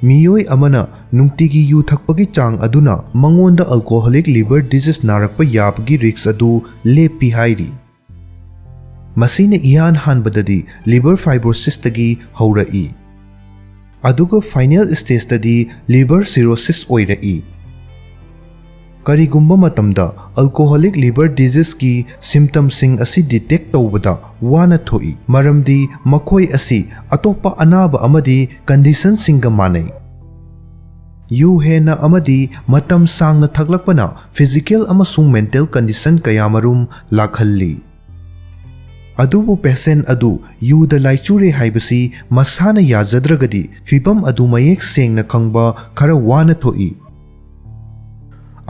ꯃꯤꯑꯣꯏ ꯑꯃꯅ ꯅꯨꯡꯇꯤꯒꯤ ꯌꯨ ꯊꯛꯄꯒꯤ ꯆꯥꯡ ꯑꯗꯨꯅ ꯃꯉꯣꯟꯗ alcoholic liver disease ꯅꯥꯔꯛꯄ ꯌꯥꯕꯒꯤ risk ꯑꯗꯨ ꯂꯦꯞꯄꯤ ꯍꯥꯏꯔꯤ꯫ ꯃꯁꯤꯅ ꯏꯍꯥꯟ ꯍꯥꯟꯕꯗꯗꯤ liver fibrosisꯇꯒꯤ ꯍꯧꯔꯛꯏ, ꯑꯗꯨꯒ final stageꯇꯗꯤ liver cirrhosis ꯑꯣꯏꯔꯛꯏ꯫ ꯀꯔꯤꯒꯨꯝꯕ ꯃꯇꯝꯗ alcoholic liver diseaseꯀꯤ symptomꯁꯤꯡ ꯑꯁꯤ detect ꯇꯧꯕꯗ ꯋꯥꯅ ꯊꯣꯛꯏ, ꯃꯔꯝꯗꯤ ꯃꯈꯣꯏ ꯑꯁꯤ ꯑꯇꯣꯞꯄ ꯑꯅꯥꯕ ꯑꯃꯗꯤ conditionꯁꯤꯡꯒ ꯃꯥꯟꯅꯩ꯫ ꯌꯨ ꯍꯦꯟꯅ ꯑꯃꯗꯤ ꯃꯇꯝ ꯁꯥꯡꯅ ꯊꯛꯂꯛꯄꯅ physical ꯑꯃꯁꯨꯡ mental condition ꯀꯌꯥꯃꯔꯨꯝ ꯂꯥꯛꯍꯜꯂꯤ꯫ ꯑꯗꯨꯕꯨ patient ꯑꯗꯨ ꯌꯨꯗ ꯂꯥꯏꯆꯨꯔꯦ ꯍꯥꯏꯕꯁꯤ ꯃꯁꯥꯅ ꯌꯥꯖꯗ꯭ꯔꯒꯗꯤ ꯐꯤꯚꯝ ꯑꯗꯨ ꯃꯌꯦꯛ ꯁꯦꯡꯅ ꯈꯪꯕ ꯈꯔ ꯋꯥꯅ ꯊꯣꯛꯏ꯫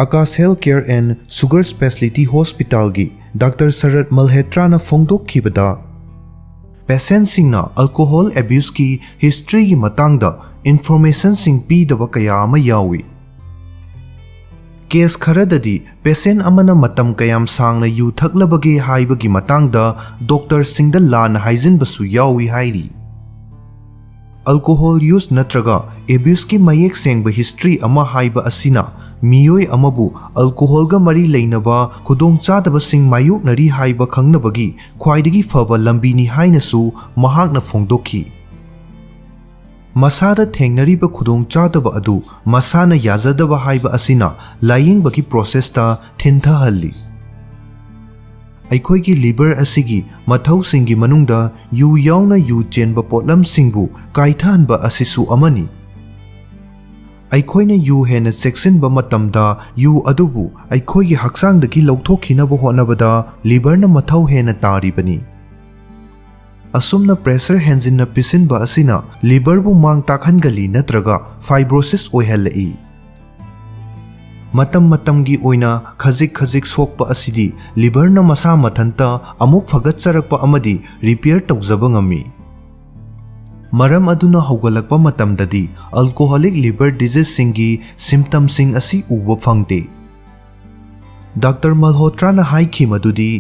Akash Health Care and Sugar Speciality Hospitalꯒꯤ Doctor shirt ꯃꯜꯍꯦꯇ꯭ꯔꯥꯅ ꯐꯣꯡꯗꯣꯛꯈꯤꯕꯗ, patientꯁꯤꯡꯅ alcohol abuseꯀꯤ historyꯒꯤ ꯃꯇꯥꯡꯗ informationꯁꯤꯡ ꯄꯤꯗꯕ ꯀꯌꯥ ꯑꯃ ꯌꯥꯎꯏ꯫ Case ꯈꯔꯗꯗꯤ patient ꯑꯃꯅ ꯃꯇꯝ ꯀꯌꯥꯝ ꯁꯥꯡꯅ ꯌꯨ ꯊꯛꯂꯕꯒꯦ ꯍꯥꯏꯕꯒꯤ ꯃꯇꯥꯡꯗ doctorꯁꯤꯡꯗ ꯂꯥꯟꯅ ꯍꯥꯏꯖꯤꯟꯕꯁꯨ ꯌꯥꯎꯏ ꯍꯥꯏꯔꯤ꯫ Alcohol use ꯅꯠꯇ꯭ꯔꯒ abuseꯀꯤ ꯃꯌꯦꯛ ꯁꯦꯡꯕ history ꯑꯃ ꯍꯥꯏꯕ ꯑꯁꯤꯅ ꯃꯤꯑꯣꯏ ꯑꯃꯕꯨ alcoholꯒ ꯃꯔꯤ ꯂꯩꯅꯕ ꯈꯨꯗꯣꯡꯆꯥꯗꯕꯁꯤꯡ ꯃꯥꯌꯣꯛꯅꯔꯤ ꯍꯥꯏꯕ ꯈꯪꯅꯕꯒꯤ ꯈ꯭ꯋꯥꯏꯗꯒꯤ ꯐꯕ ꯂꯝꯕꯤꯅꯤ ꯍꯥꯏꯅꯁꯨ ꯃꯍꯥꯛꯅ ꯐꯣꯡꯗꯣꯛꯈꯤ꯫ ꯃꯁꯥꯗ ꯊꯦꯡꯅꯔꯤꯕ ꯈꯨꯗꯣꯡꯆꯥꯗꯕ ꯑꯗꯨ ꯃꯁꯥꯅ ꯌꯥꯖꯗꯕ ꯍꯥꯏꯕ ꯑꯁꯤꯅ ꯂꯥꯌꯦꯡꯕꯒꯤ processꯇ ꯊꯤꯟꯊꯍꯜꯂꯤ꯫ ꯑꯩꯈꯣꯏꯒꯤ ꯂꯤꯚꯔ ꯑꯁꯤꯒꯤ ꯃꯊꯧꯁꯤꯡꯒꯤ ꯃꯅꯨꯡꯗ ꯌꯨ ꯌꯥꯎꯅ ꯌꯨ ꯆꯦꯟꯕ ꯄꯣꯠꯂꯝꯁꯤꯡꯕꯨ ꯀꯥꯏꯊꯍꯟꯕ ꯑꯁꯤꯁꯨ ꯑꯃꯅꯤ꯫ ꯑꯩꯈꯣꯏꯅ ꯌꯨ ꯍꯦꯟꯅ ꯆꯦꯛꯁꯤꯟꯕ ꯃꯇꯝꯗ, ꯌꯨ ꯑꯗꯨꯕꯨ ꯑꯩꯈꯣꯏꯒꯤ ꯍꯛꯆꯥꯡꯗꯒꯤ ꯂꯧꯊꯣꯛꯈꯤꯅꯕ ꯍꯣꯠꯅꯕꯗ ꯂꯤꯚꯔꯅ ꯃꯊꯧ ꯍꯦꯟꯅ ꯇꯥꯔꯤꯕꯅꯤ꯫ ꯑꯁꯨꯝꯅ ꯄ꯭ꯔꯦꯁꯔ ꯍꯦꯟꯖꯤꯟꯅ ꯄꯤꯁꯤꯟꯕ ꯑꯁꯤꯅ ꯂꯤꯚꯔꯕꯨ ꯃꯥꯡ ꯇꯥꯛꯍꯟꯒꯜꯂꯤ ꯅꯠꯇ꯭ꯔꯒ ꯐꯥꯏꯕ꯭ꯔꯣꯁꯤꯁ ꯑꯣꯏꯍꯜꯂꯛꯏ꯫ ꯃꯇꯝ ꯃꯇꯝꯒꯤ ꯑꯣꯏꯅ ꯈꯖꯤꯛ ꯈꯖꯤꯛ ꯁꯣꯛꯄ ꯑꯁꯤꯗꯤ ꯂꯤꯚꯔꯅ ꯃꯁꯥ ꯃꯊꯟꯇ ꯑꯃꯨꯛ ꯐꯒꯠꯆꯔꯛꯄ ꯑꯃꯗꯤ ꯔꯤꯄꯤꯌꯔ ꯇꯧꯖꯕ ꯉꯝꯃꯤ꯫ ꯃꯔꯝ ꯑꯗꯨꯅ ꯍꯧꯒꯠꯂꯛꯄ ꯃꯇꯝꯗꯗꯤ ꯑꯜꯀꯣꯍꯣꯂꯤꯛ ꯂꯤꯚꯔ ꯗꯤꯖꯤꯖꯁꯤꯡꯒꯤ ꯁꯤꯝꯇꯝꯁꯤꯡ ꯑꯁꯤ ꯎꯕ ꯐꯪꯗꯦ꯫ ꯗꯥꯛꯇꯔ ꯃꯜꯍꯣꯇ꯭ꯔꯥꯅ ꯍꯥꯏꯈꯤ ꯃꯗꯨꯗꯤ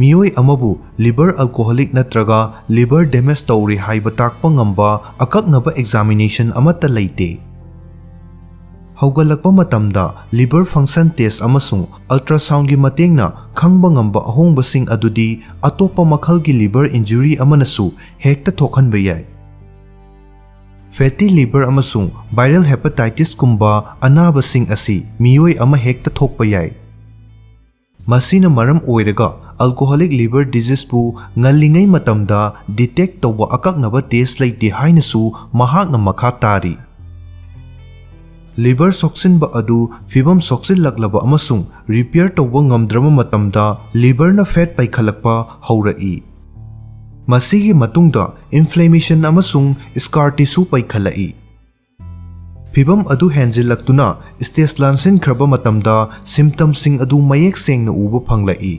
ꯃꯤꯑꯣꯏ ꯑꯃꯕꯨ ꯂꯤꯚꯔ ꯑꯜꯀꯣꯍꯣꯂꯤꯛ ꯅꯠꯇ꯭ꯔꯒ ꯂꯤꯚꯔ ꯗꯦꯃꯦꯖ ꯇꯧꯔꯦ ꯍꯥꯏꯕ ꯇꯥꯛꯄ ꯉꯝꯕ ꯑꯀꯛꯅꯕ ꯑꯦꯛꯖꯥꯃꯤꯅꯦꯁꯟ ꯑꯃꯠꯇ ꯂꯩꯇꯦ꯫ ꯍꯧꯒꯠꯂꯛꯄ ꯃꯇꯝꯗ ꯂꯤꯚꯔ ꯐꯪꯁꯟ ꯇꯦꯁ ꯑꯃꯁꯨꯡ ꯑꯜꯇ꯭ꯔꯥꯁꯥꯎꯟꯒꯤ ꯃꯇꯦꯡꯅ ꯈꯪꯕ ꯉꯝꯕ ꯑꯍꯣꯡꯕꯁꯤꯡ ꯑꯗꯨꯗꯤ ꯑꯇꯣꯞꯄ ꯃꯈꯜꯒꯤ ꯂꯤꯚꯔ ꯏꯟꯖꯨꯔꯤ ꯑꯃꯅꯁꯨ ꯍꯦꯛꯇ ꯊꯣꯛꯍꯟꯕ ꯌꯥꯏ꯫ ꯐꯦꯇꯤ ꯂꯤꯚꯔ ꯑꯃꯁꯨꯡ ꯚꯥꯏꯔꯦꯜ ꯍꯦꯄꯥꯇꯥꯏꯇꯤꯁꯀꯨꯝꯕ ꯑꯅꯥꯕꯁꯤꯡ ꯑꯁꯤ ꯃꯤꯑꯣꯏ ꯑꯃ ꯍꯦꯛꯇ ꯊꯣꯛꯄ ꯌꯥꯏ꯫ ꯃꯁꯤꯅ ꯃꯔꯝ ꯑꯣꯏꯔꯒ ꯑꯜꯀꯣꯍꯣꯂꯤꯛ ꯂꯤꯚꯔ ꯗꯤꯖꯤꯖꯄꯨ ꯉꯜꯂꯤꯉꯩ ꯃꯇꯝꯗ ꯗꯤꯇꯦꯛ ꯇꯧꯕ ꯑꯀꯛꯅꯕ ꯇꯦꯁ ꯂꯩꯇꯦ ꯍꯥꯏꯅꯁꯨ ꯃꯍꯥꯛꯅ ꯃꯈꯥ ꯇꯥꯔꯤ꯫ ꯂꯤꯚꯔ ꯁꯣꯛꯆꯤꯟꯕ ꯑꯗꯨ ꯐꯤꯚꯝ ꯁꯣꯛꯆꯤꯜꯂꯛꯂꯕ ꯑꯃꯁꯨꯡ ꯔꯤꯄꯤꯌꯔ ꯇꯧꯕ ꯉꯝꯗ꯭ꯔꯕ ꯃꯇꯝꯗ ꯂꯤꯚꯔꯅ ꯐꯦꯠ ꯄꯩꯈꯠꯂꯛꯄ ꯍꯧꯔꯛꯏ꯫ ꯃꯁꯤꯒꯤ ꯃꯇꯨꯡꯗ ꯏꯟꯐ꯭ꯂꯦꯃꯦꯁꯟ ꯑꯃꯁꯨꯡ ꯁ꯭ꯀꯥꯔ ꯇꯤꯁꯨ ꯄꯩꯈꯠꯂꯛꯏ꯫ ꯐꯤꯚꯝ ꯑꯗꯨ ꯍꯦꯟꯖꯤꯜꯂꯛꯇꯨꯅ ꯁ꯭ꯇꯦꯖ ꯂꯥꯟꯁꯤꯟꯈ꯭ꯔꯕ ꯃꯇꯝꯗ ꯁꯤꯝꯇꯝꯁꯤꯡ ꯑꯗꯨ ꯃꯌꯦꯛ ꯁꯦꯡꯅ ꯎꯕ ꯐꯪꯂꯛꯏ꯫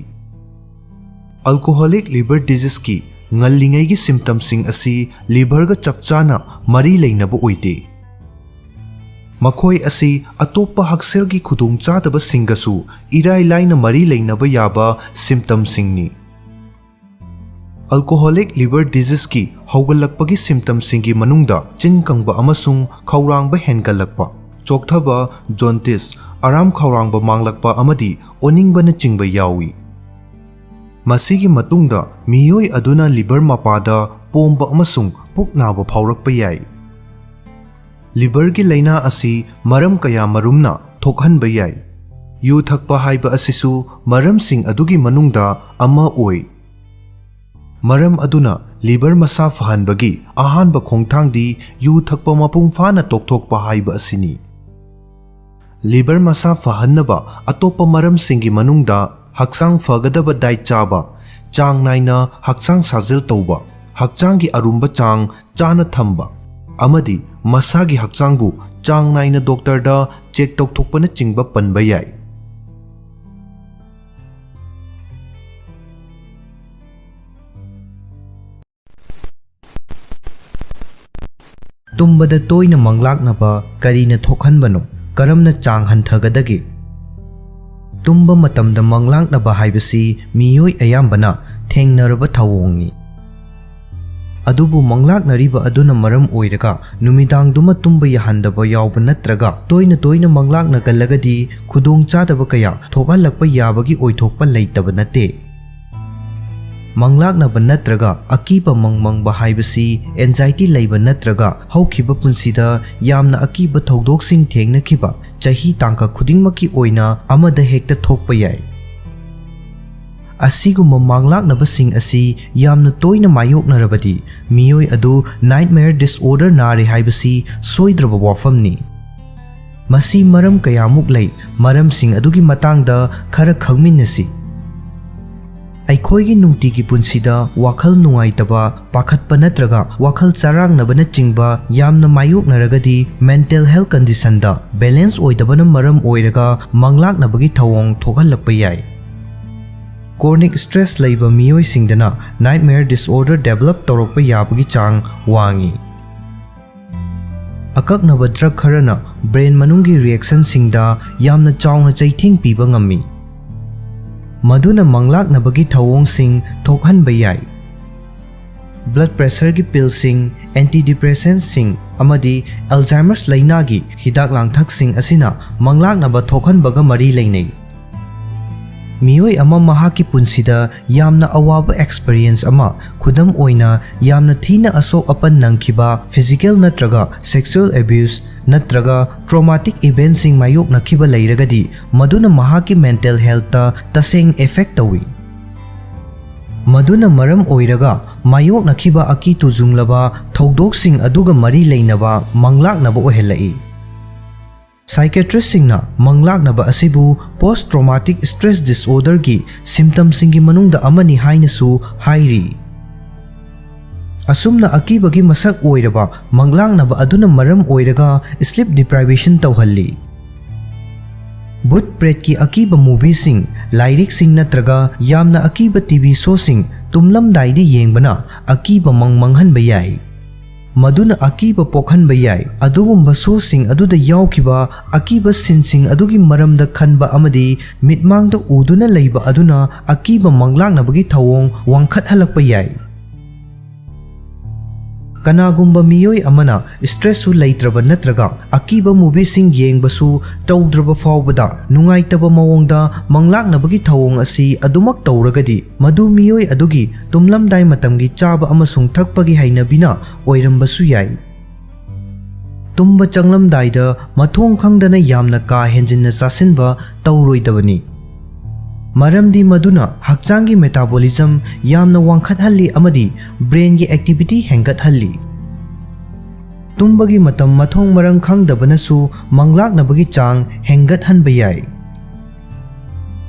ꯑꯜꯀꯣꯍꯣꯂꯤꯛ ꯂꯤꯚꯔ ꯗꯤꯖꯤꯖꯀꯤ ꯉꯜꯂꯤꯉꯩꯒꯤ ꯁꯤꯝꯇꯝꯁꯤꯡ ꯑꯁꯤ ꯂꯤꯚꯔꯒ ꯆꯞ ꯆꯥꯅ ꯃꯔꯤ ꯂꯩꯅꯕ ꯑꯣꯏꯗꯦ꯫ ꯃꯈꯣꯏ ꯑꯁꯤ ꯑꯇꯣꯞꯄ ꯍꯛꯁꯦꯜꯒꯤ ꯈꯨꯗꯣꯡꯆꯥꯗꯕꯁꯤꯡꯒꯁꯨ ꯏꯔꯥꯏ ꯂꯥꯏꯅ ꯃꯔꯤ ꯂꯩꯅꯕ ꯌꯥꯕ ꯁꯤꯝꯇꯝꯁꯤꯡꯅꯤ꯫ ꯑꯜꯀꯣꯍꯣꯂꯤꯛ ꯂꯤꯚꯔ ꯗꯤꯖꯤꯖꯀꯤ ꯍꯧꯒꯠꯂꯛꯄꯒꯤ ꯁꯤꯝꯇꯝꯁꯤꯡꯒꯤ ꯃꯅꯨꯡꯗ ꯆꯤꯟ ꯀꯪꯕ ꯑꯃꯁꯨꯡ ꯈꯧꯔꯥꯡꯕ ꯍꯦꯟꯒꯠꯂꯛꯄ, ꯆꯣꯛꯊꯕ, ꯖꯣꯟꯇꯤꯁ, ꯑꯔꯥꯝ ꯈꯧꯔꯥꯡꯕ ꯃꯥꯡꯂꯛꯄ ꯑꯃꯗꯤ ꯑꯣꯅꯤꯡꯕꯅꯆꯤꯡꯕ ꯌꯥꯎꯏ꯫ ꯃꯁꯤꯒꯤ ꯃꯇꯨꯡꯗ ꯃꯤꯑꯣꯏ ꯑꯗꯨꯅ ꯂꯤꯚꯔ ꯃꯄꯥꯗ ꯄꯣꯝꯕ ꯑꯃꯁꯨꯡ ꯄꯨꯛ ꯅꯥꯕ ꯐꯥꯎꯔꯛꯄ ꯌꯥꯏ꯫ ꯂꯤꯚꯔꯒꯤ ꯂꯥꯏꯅꯥ ꯑꯁꯤ ꯃꯔꯝ ꯀꯌꯥ ꯃꯔꯨꯝꯅ ꯊꯣꯛꯍꯟꯕ ꯌꯥꯏ꯫ ꯌꯨ ꯊꯛꯄ ꯍꯥꯏꯕ ꯑꯁꯤꯁꯨ ꯃꯔꯝꯁꯤꯡ ꯑꯗꯨꯒꯤ ꯃꯅꯨꯡꯗ ꯑꯃ ꯑꯣꯏ꯫ ꯃꯔꯝ ꯑꯗꯨꯅ liver ꯃꯁꯥ ꯐꯍꯟꯕꯒꯤ ꯑꯍꯥꯟꯕ ꯈꯣꯡꯊꯥꯡꯗꯤ ꯌꯨ ꯊꯛꯄ ꯃꯄꯨꯡ ꯐꯥꯅ ꯇꯣꯛꯊꯣꯛꯄ ꯍꯥꯏꯕ ꯑꯁꯤꯅꯤ꯫ Liver ꯃꯁꯥ ꯐꯍꯟꯅꯕ ꯑꯇꯣꯞꯄ ꯃꯔꯝꯁꯤꯡꯒꯤ ꯃꯅꯨꯡꯗ ꯍꯛꯆꯥꯡ ꯐꯒꯗꯕ diet ꯆꯥꯕ, ꯆꯥꯡ ꯅꯥꯏꯅ ꯍꯛꯆꯥꯡ ꯁꯥꯖꯦꯜ ꯇꯧꯕ, ꯍꯛꯆꯥꯡꯒꯤ ꯑꯔꯨꯝꯕ ꯆꯥꯡ ꯆꯥꯅ ꯊꯝꯕ, ꯑꯃꯗꯤ ꯃꯁꯥꯒꯤ ꯍꯛꯆꯥꯡꯕꯨ ꯆꯥꯡ ꯅꯥꯏꯅ doctorꯗ check ꯇꯧꯊꯣꯛꯄꯅꯆꯤꯡꯕ ꯄꯟꯕ ꯌꯥꯏ꯫ ꯇꯨꯝꯕꯗ ꯇꯣꯏꯅ ꯃꯪꯂꯥꯛꯅꯕ ꯀꯔꯤꯅ ꯊꯣꯛꯍꯟꯕꯅꯣ? ꯀꯔꯝꯅ ꯆꯥꯡ ꯍꯟꯊꯒꯗꯒꯦ? ꯇꯨꯝꯕ ꯃꯇꯝꯗ ꯃꯪꯂꯥꯛꯅꯕ ꯍꯥꯏꯕꯁꯤ ꯃꯤꯑꯣꯏ ꯑꯌꯥꯝꯕꯅ ꯊꯦꯡꯅꯔꯕ ꯊꯧꯑꯣꯡꯅꯤ꯫ ꯑꯗꯨꯕꯨ ꯃꯪꯂꯥꯛꯅꯔꯤꯕ ꯑꯗꯨꯅ ꯃꯔꯝ ꯑꯣꯏꯔꯒ ꯅꯨꯃꯤꯗꯥꯡꯗꯨꯃ ꯇꯨꯝꯕ ꯌꯥꯍꯟꯗꯕ ꯌꯥꯎꯕ ꯅꯠꯇ꯭ꯔꯒ ꯇꯣꯏꯅ ꯇꯣꯏꯅ ꯃꯪꯂꯥꯛꯅꯒꯜꯂꯒꯗꯤ ꯈꯨꯗꯣꯡꯆꯥꯗꯕ ꯀꯌꯥ ꯊꯣꯛꯍꯜꯂꯛꯄ ꯌꯥꯕꯒꯤ ꯑꯣꯏꯊꯣꯛꯄ ꯂꯩꯇꯕ ꯅꯠꯇꯦ꯫ ꯃꯪꯂꯥꯛꯅꯕ ꯅꯠꯇ꯭ꯔꯒ ꯑꯀꯤꯕ ꯃꯪ ꯃꯪꯕ ꯍꯥꯏꯕꯁꯤ anxiety ꯂꯩꯕ ꯅꯠꯇ꯭ꯔꯒ ꯍꯧꯈꯤꯕ ꯄꯨꯟꯁꯤꯗ ꯌꯥꯝꯅ ꯑꯀꯤꯕ ꯊꯧꯗꯣꯛꯁꯤꯡ ꯊꯦꯡꯅꯈꯤꯕ, ꯆꯍꯤ ꯇꯥꯡꯀꯛ ꯈꯨꯗꯤꯡꯃꯛꯀꯤ ꯑꯣꯏꯅ ꯑꯃꯗ ꯍꯦꯛꯇ ꯊꯣꯛꯄ ꯌꯥꯏ꯫ ꯑꯁꯤꯒꯨꯝꯕ ꯃꯪꯂꯥꯛꯅꯕꯁꯤꯡ ꯑꯁꯤ ꯌꯥꯝꯅ ꯇꯣꯏꯅ ꯃꯥꯌꯣꯛꯅꯔꯕꯗꯤ ꯃꯤꯑꯣꯏ ꯑꯗꯨ nightmare disorder ꯅꯥꯔꯦ ꯍꯥꯏꯕꯁꯤ ꯁꯣꯏꯗ꯭ꯔꯕ ꯋꯥꯐꯝꯅꯤ꯫ ꯃꯁꯤ ꯃꯔꯝ ꯀꯌꯥꯃꯨꯛ ꯂꯩ, ꯃꯔꯝꯁꯤꯡ ꯑꯗꯨꯒꯤ ꯃꯇꯥꯡꯗ ꯈꯔ ꯈꯪꯃꯤꯟꯅꯁꯤ꯫ ꯑꯩꯈꯣꯏꯒꯤ ꯅꯨꯡꯇꯤꯒꯤ ꯄꯨꯟꯁꯤꯗ ꯋꯥꯈꯜ ꯅꯨꯡꯉꯥꯏꯇꯕ, ꯄꯥꯈꯠꯄ ꯅꯠꯇ꯭ꯔꯒ ꯋꯥꯈꯜ ꯆꯔꯥꯡꯅꯕꯅꯆꯤꯡꯕ ꯌꯥꯝꯅ ꯃꯥꯌꯣꯛꯅꯔꯒꯗꯤ mental health conditionꯗ balance ꯑꯣꯏꯗꯕꯅ ꯃꯔꯝ ꯑꯣꯏꯔꯒ ꯃꯪꯂꯥꯛꯅꯕꯒꯤ ꯊꯧꯑꯣꯡ ꯊꯣꯛꯍꯜꯂꯛꯄ ꯌꯥꯏ꯫ Chronic stress ꯂꯩꯕ ꯃꯤꯑꯣꯏꯁꯤꯡꯗꯅ nightmare disorder develop ꯇꯧꯔꯛꯄ ꯌꯥꯕꯒꯤ ꯆꯥꯡ ꯋꯥꯡꯏ꯫ ꯑꯀꯛꯅꯕ drug ꯈꯔꯅ brain ꯃꯅꯨꯡꯒꯤ reactionꯁꯤꯡꯗ ꯌꯥꯝꯅ ꯆꯥꯎꯅ ꯆꯩꯊꯦꯡ ꯄꯤꯕ ꯉꯝꯃꯤ, ꯃꯗꯨꯅ ꯃꯪꯂꯥꯛꯅꯕꯒꯤ ꯊꯧꯑꯣꯡꯁꯤꯡ ꯊꯣꯛꯍꯟꯕ ꯌꯥꯏ꯫ Blood pressureꯒꯤ pillꯁꯤꯡ, antidepressantꯁꯤꯡ ꯑꯃꯗꯤ Alzheimer's ꯂꯥꯏꯅꯥꯒꯤ ꯍꯤꯗꯥꯛ ꯂꯥꯡꯊꯛꯁꯤꯡ ꯑꯁꯤꯅ ꯃꯪꯂꯥꯛꯅꯕ ꯊꯣꯛꯍꯟꯕꯒ ꯃꯔꯤ ꯂꯩꯅꯩ꯫ ꯃꯤꯑꯣꯏ ꯑꯃ ꯃꯍꯥꯛꯀꯤ ꯄꯨꯟꯁꯤꯗ ꯌꯥꯝꯅ ꯑꯋꯥꯕ experience ꯑꯃ, ꯈꯨꯗꯝ ꯑꯣꯏꯅ, ꯌꯥꯝꯅ ꯊꯤꯅ ꯑꯁꯣꯛ ꯑꯄꯟ ꯅꯪꯈꯤꯕ, physical ꯅꯠꯇ꯭ꯔꯒ sexual abuse ꯅꯠꯇ꯭ꯔꯒ traumatic eventꯁꯤꯡ ꯃꯥꯌꯣꯛꯅꯈꯤꯕ ꯂꯩꯔꯒꯗꯤ, ꯃꯗꯨꯅ ꯃꯍꯥꯛꯀꯤ mental healthꯇ ꯇꯁꯦꯡ effect ꯇꯧꯏ꯫ ꯃꯗꯨꯅ ꯃꯔꯝ ꯑꯣꯏꯔꯒ ꯃꯥꯌꯣꯛꯅꯈꯤꯕ ꯑꯀꯤ ꯇꯨꯖꯨꯡꯂꯕ ꯊꯧꯗꯣꯛꯁꯤꯡ ꯑꯗꯨꯒ ꯃꯔꯤ ꯂꯩꯅꯕ ꯃꯪꯂꯥꯛꯅꯕ ꯑꯣꯏꯍꯜꯂꯛꯏ꯫ ꯁꯥꯏꯀꯦꯇ꯭ꯔꯤꯁꯁꯤꯡꯅ ꯃꯪꯂꯥꯛꯅꯕ ꯑꯁꯤꯕꯨ post traumatic stress disorderꯒꯤ symptomꯁꯤꯡꯒꯤ ꯃꯅꯨꯡꯗ ꯑꯃꯅꯤ ꯍꯥꯏꯅꯁꯨ ꯍꯥꯏꯔꯤ꯫ ꯑꯁꯨꯝꯅ ꯑꯀꯤꯕꯒꯤ ꯃꯁꯛ ꯑꯣꯏꯔꯕ ꯃꯪꯂꯥꯛꯅꯕ ꯑꯗꯨꯅ ꯃꯔꯝ ꯑꯣꯏꯔꯒ sleep deprivation ꯇꯧꯍꯜꯂꯤ꯫ ꯚꯨꯠ ꯄ꯭ꯔꯦꯠꯀꯤ ꯑꯀꯤꯕ movieꯁꯤꯡ, ꯂꯥꯏꯔꯤꯛꯁꯤꯡ ꯅꯠꯇ꯭ꯔꯒ ꯌꯥꯝꯅ ꯑꯀꯤꯕ TV showꯁꯤꯡ ꯇꯨꯝꯂꯝꯗꯥꯏꯗ ꯌꯦꯡꯕꯅ ꯑꯀꯤꯕ ꯃꯪ ꯃꯪꯍꯟꯕ ꯌꯥꯏ꯫ ꯃꯗꯨꯅ ꯑꯀꯤꯕ ꯄꯣꯛꯍꯟꯕ ꯌꯥꯏ꯫ ꯑꯗꯨꯒꯨꯝꯕ showꯁꯤꯡ ꯑꯗꯨꯗ ꯌꯥꯎꯈꯤꯕ ꯑꯀꯤꯕ sceneꯁꯤꯡ ꯑꯗꯨꯒꯤ ꯃꯔꯝꯗ ꯈꯟꯕ ꯑꯃꯗꯤ ꯃꯤꯠꯃꯥꯡꯗ ꯎꯗꯨꯅ ꯂꯩꯕ ꯑꯗꯨꯅ ꯑꯀꯤꯕ ꯃꯪꯂꯥꯛꯅꯕꯒꯤ ꯊꯧꯑꯣꯡ ꯋꯥꯡꯈꯠꯍꯜꯂꯛꯄ ꯌꯥꯏ꯫ ꯀꯅꯥꯒꯨꯝꯕ ꯃꯤꯑꯣꯏ ꯑꯃꯅ stressꯁꯨ ꯂꯩꯇ꯭ꯔꯕ ꯅꯠꯇ꯭ꯔꯒ ꯑꯀꯤꯕ movieꯁꯤꯡ ꯌꯦꯡꯕꯁꯨ ꯇꯧꯗ꯭ꯔꯕ ꯐꯥꯎꯕꯗ ꯅꯨꯡꯉꯥꯏꯇꯕ ꯃꯑꯣꯡꯗ ꯃꯪꯂꯥꯛꯅꯕꯒꯤ ꯊꯧꯑꯣꯡ ꯑꯁꯤ ꯑꯗꯨꯃꯛ ꯇꯧꯔꯒꯗꯤ, ꯃꯗꯨ ꯃꯤꯑꯣꯏ ꯑꯗꯨꯒꯤ ꯇꯨꯝꯂꯝꯗꯥꯏ ꯃꯇꯝꯒꯤ ꯆꯥꯕ ꯑꯃꯁꯨꯡ ꯊꯛꯄꯒꯤ ꯍꯩꯅꯕꯤꯅ ꯑꯣꯏꯔꯝꯕꯁꯨ ꯌꯥꯏ꯫ ꯇꯨꯝꯕ ꯆꯪꯂꯝꯗꯥꯏꯗ ꯃꯊꯣꯡ ꯈꯪꯗꯅ ꯌꯥꯝꯅ ꯀꯥ ꯍꯦꯟꯖꯤꯟꯅ ꯆꯥꯁꯤꯟꯕ ꯇꯧꯔꯣꯏꯗꯕꯅꯤ, ꯃꯔꯝꯗꯤ ꯃꯗꯨꯅ ꯍꯛꯆꯥꯡꯒꯤ metabolism ꯌꯥꯝꯅ ꯋꯥꯡꯈꯠꯍꯜꯂꯤ ꯑꯃꯗꯤ brainꯒꯤ activity ꯍꯦꯟꯒꯠꯍꯜꯂꯤ꯫ ꯇꯨꯝꯕꯒꯤ ꯃꯇꯝ ꯃꯊꯣꯡ ꯃꯔꯝ ꯈꯪꯗꯕꯅꯁꯨ ꯃꯪꯂꯥꯛꯅꯕꯒꯤ ꯆꯥꯡ ꯍꯦꯟꯒꯠꯍꯟꯕ ꯌꯥꯏ꯫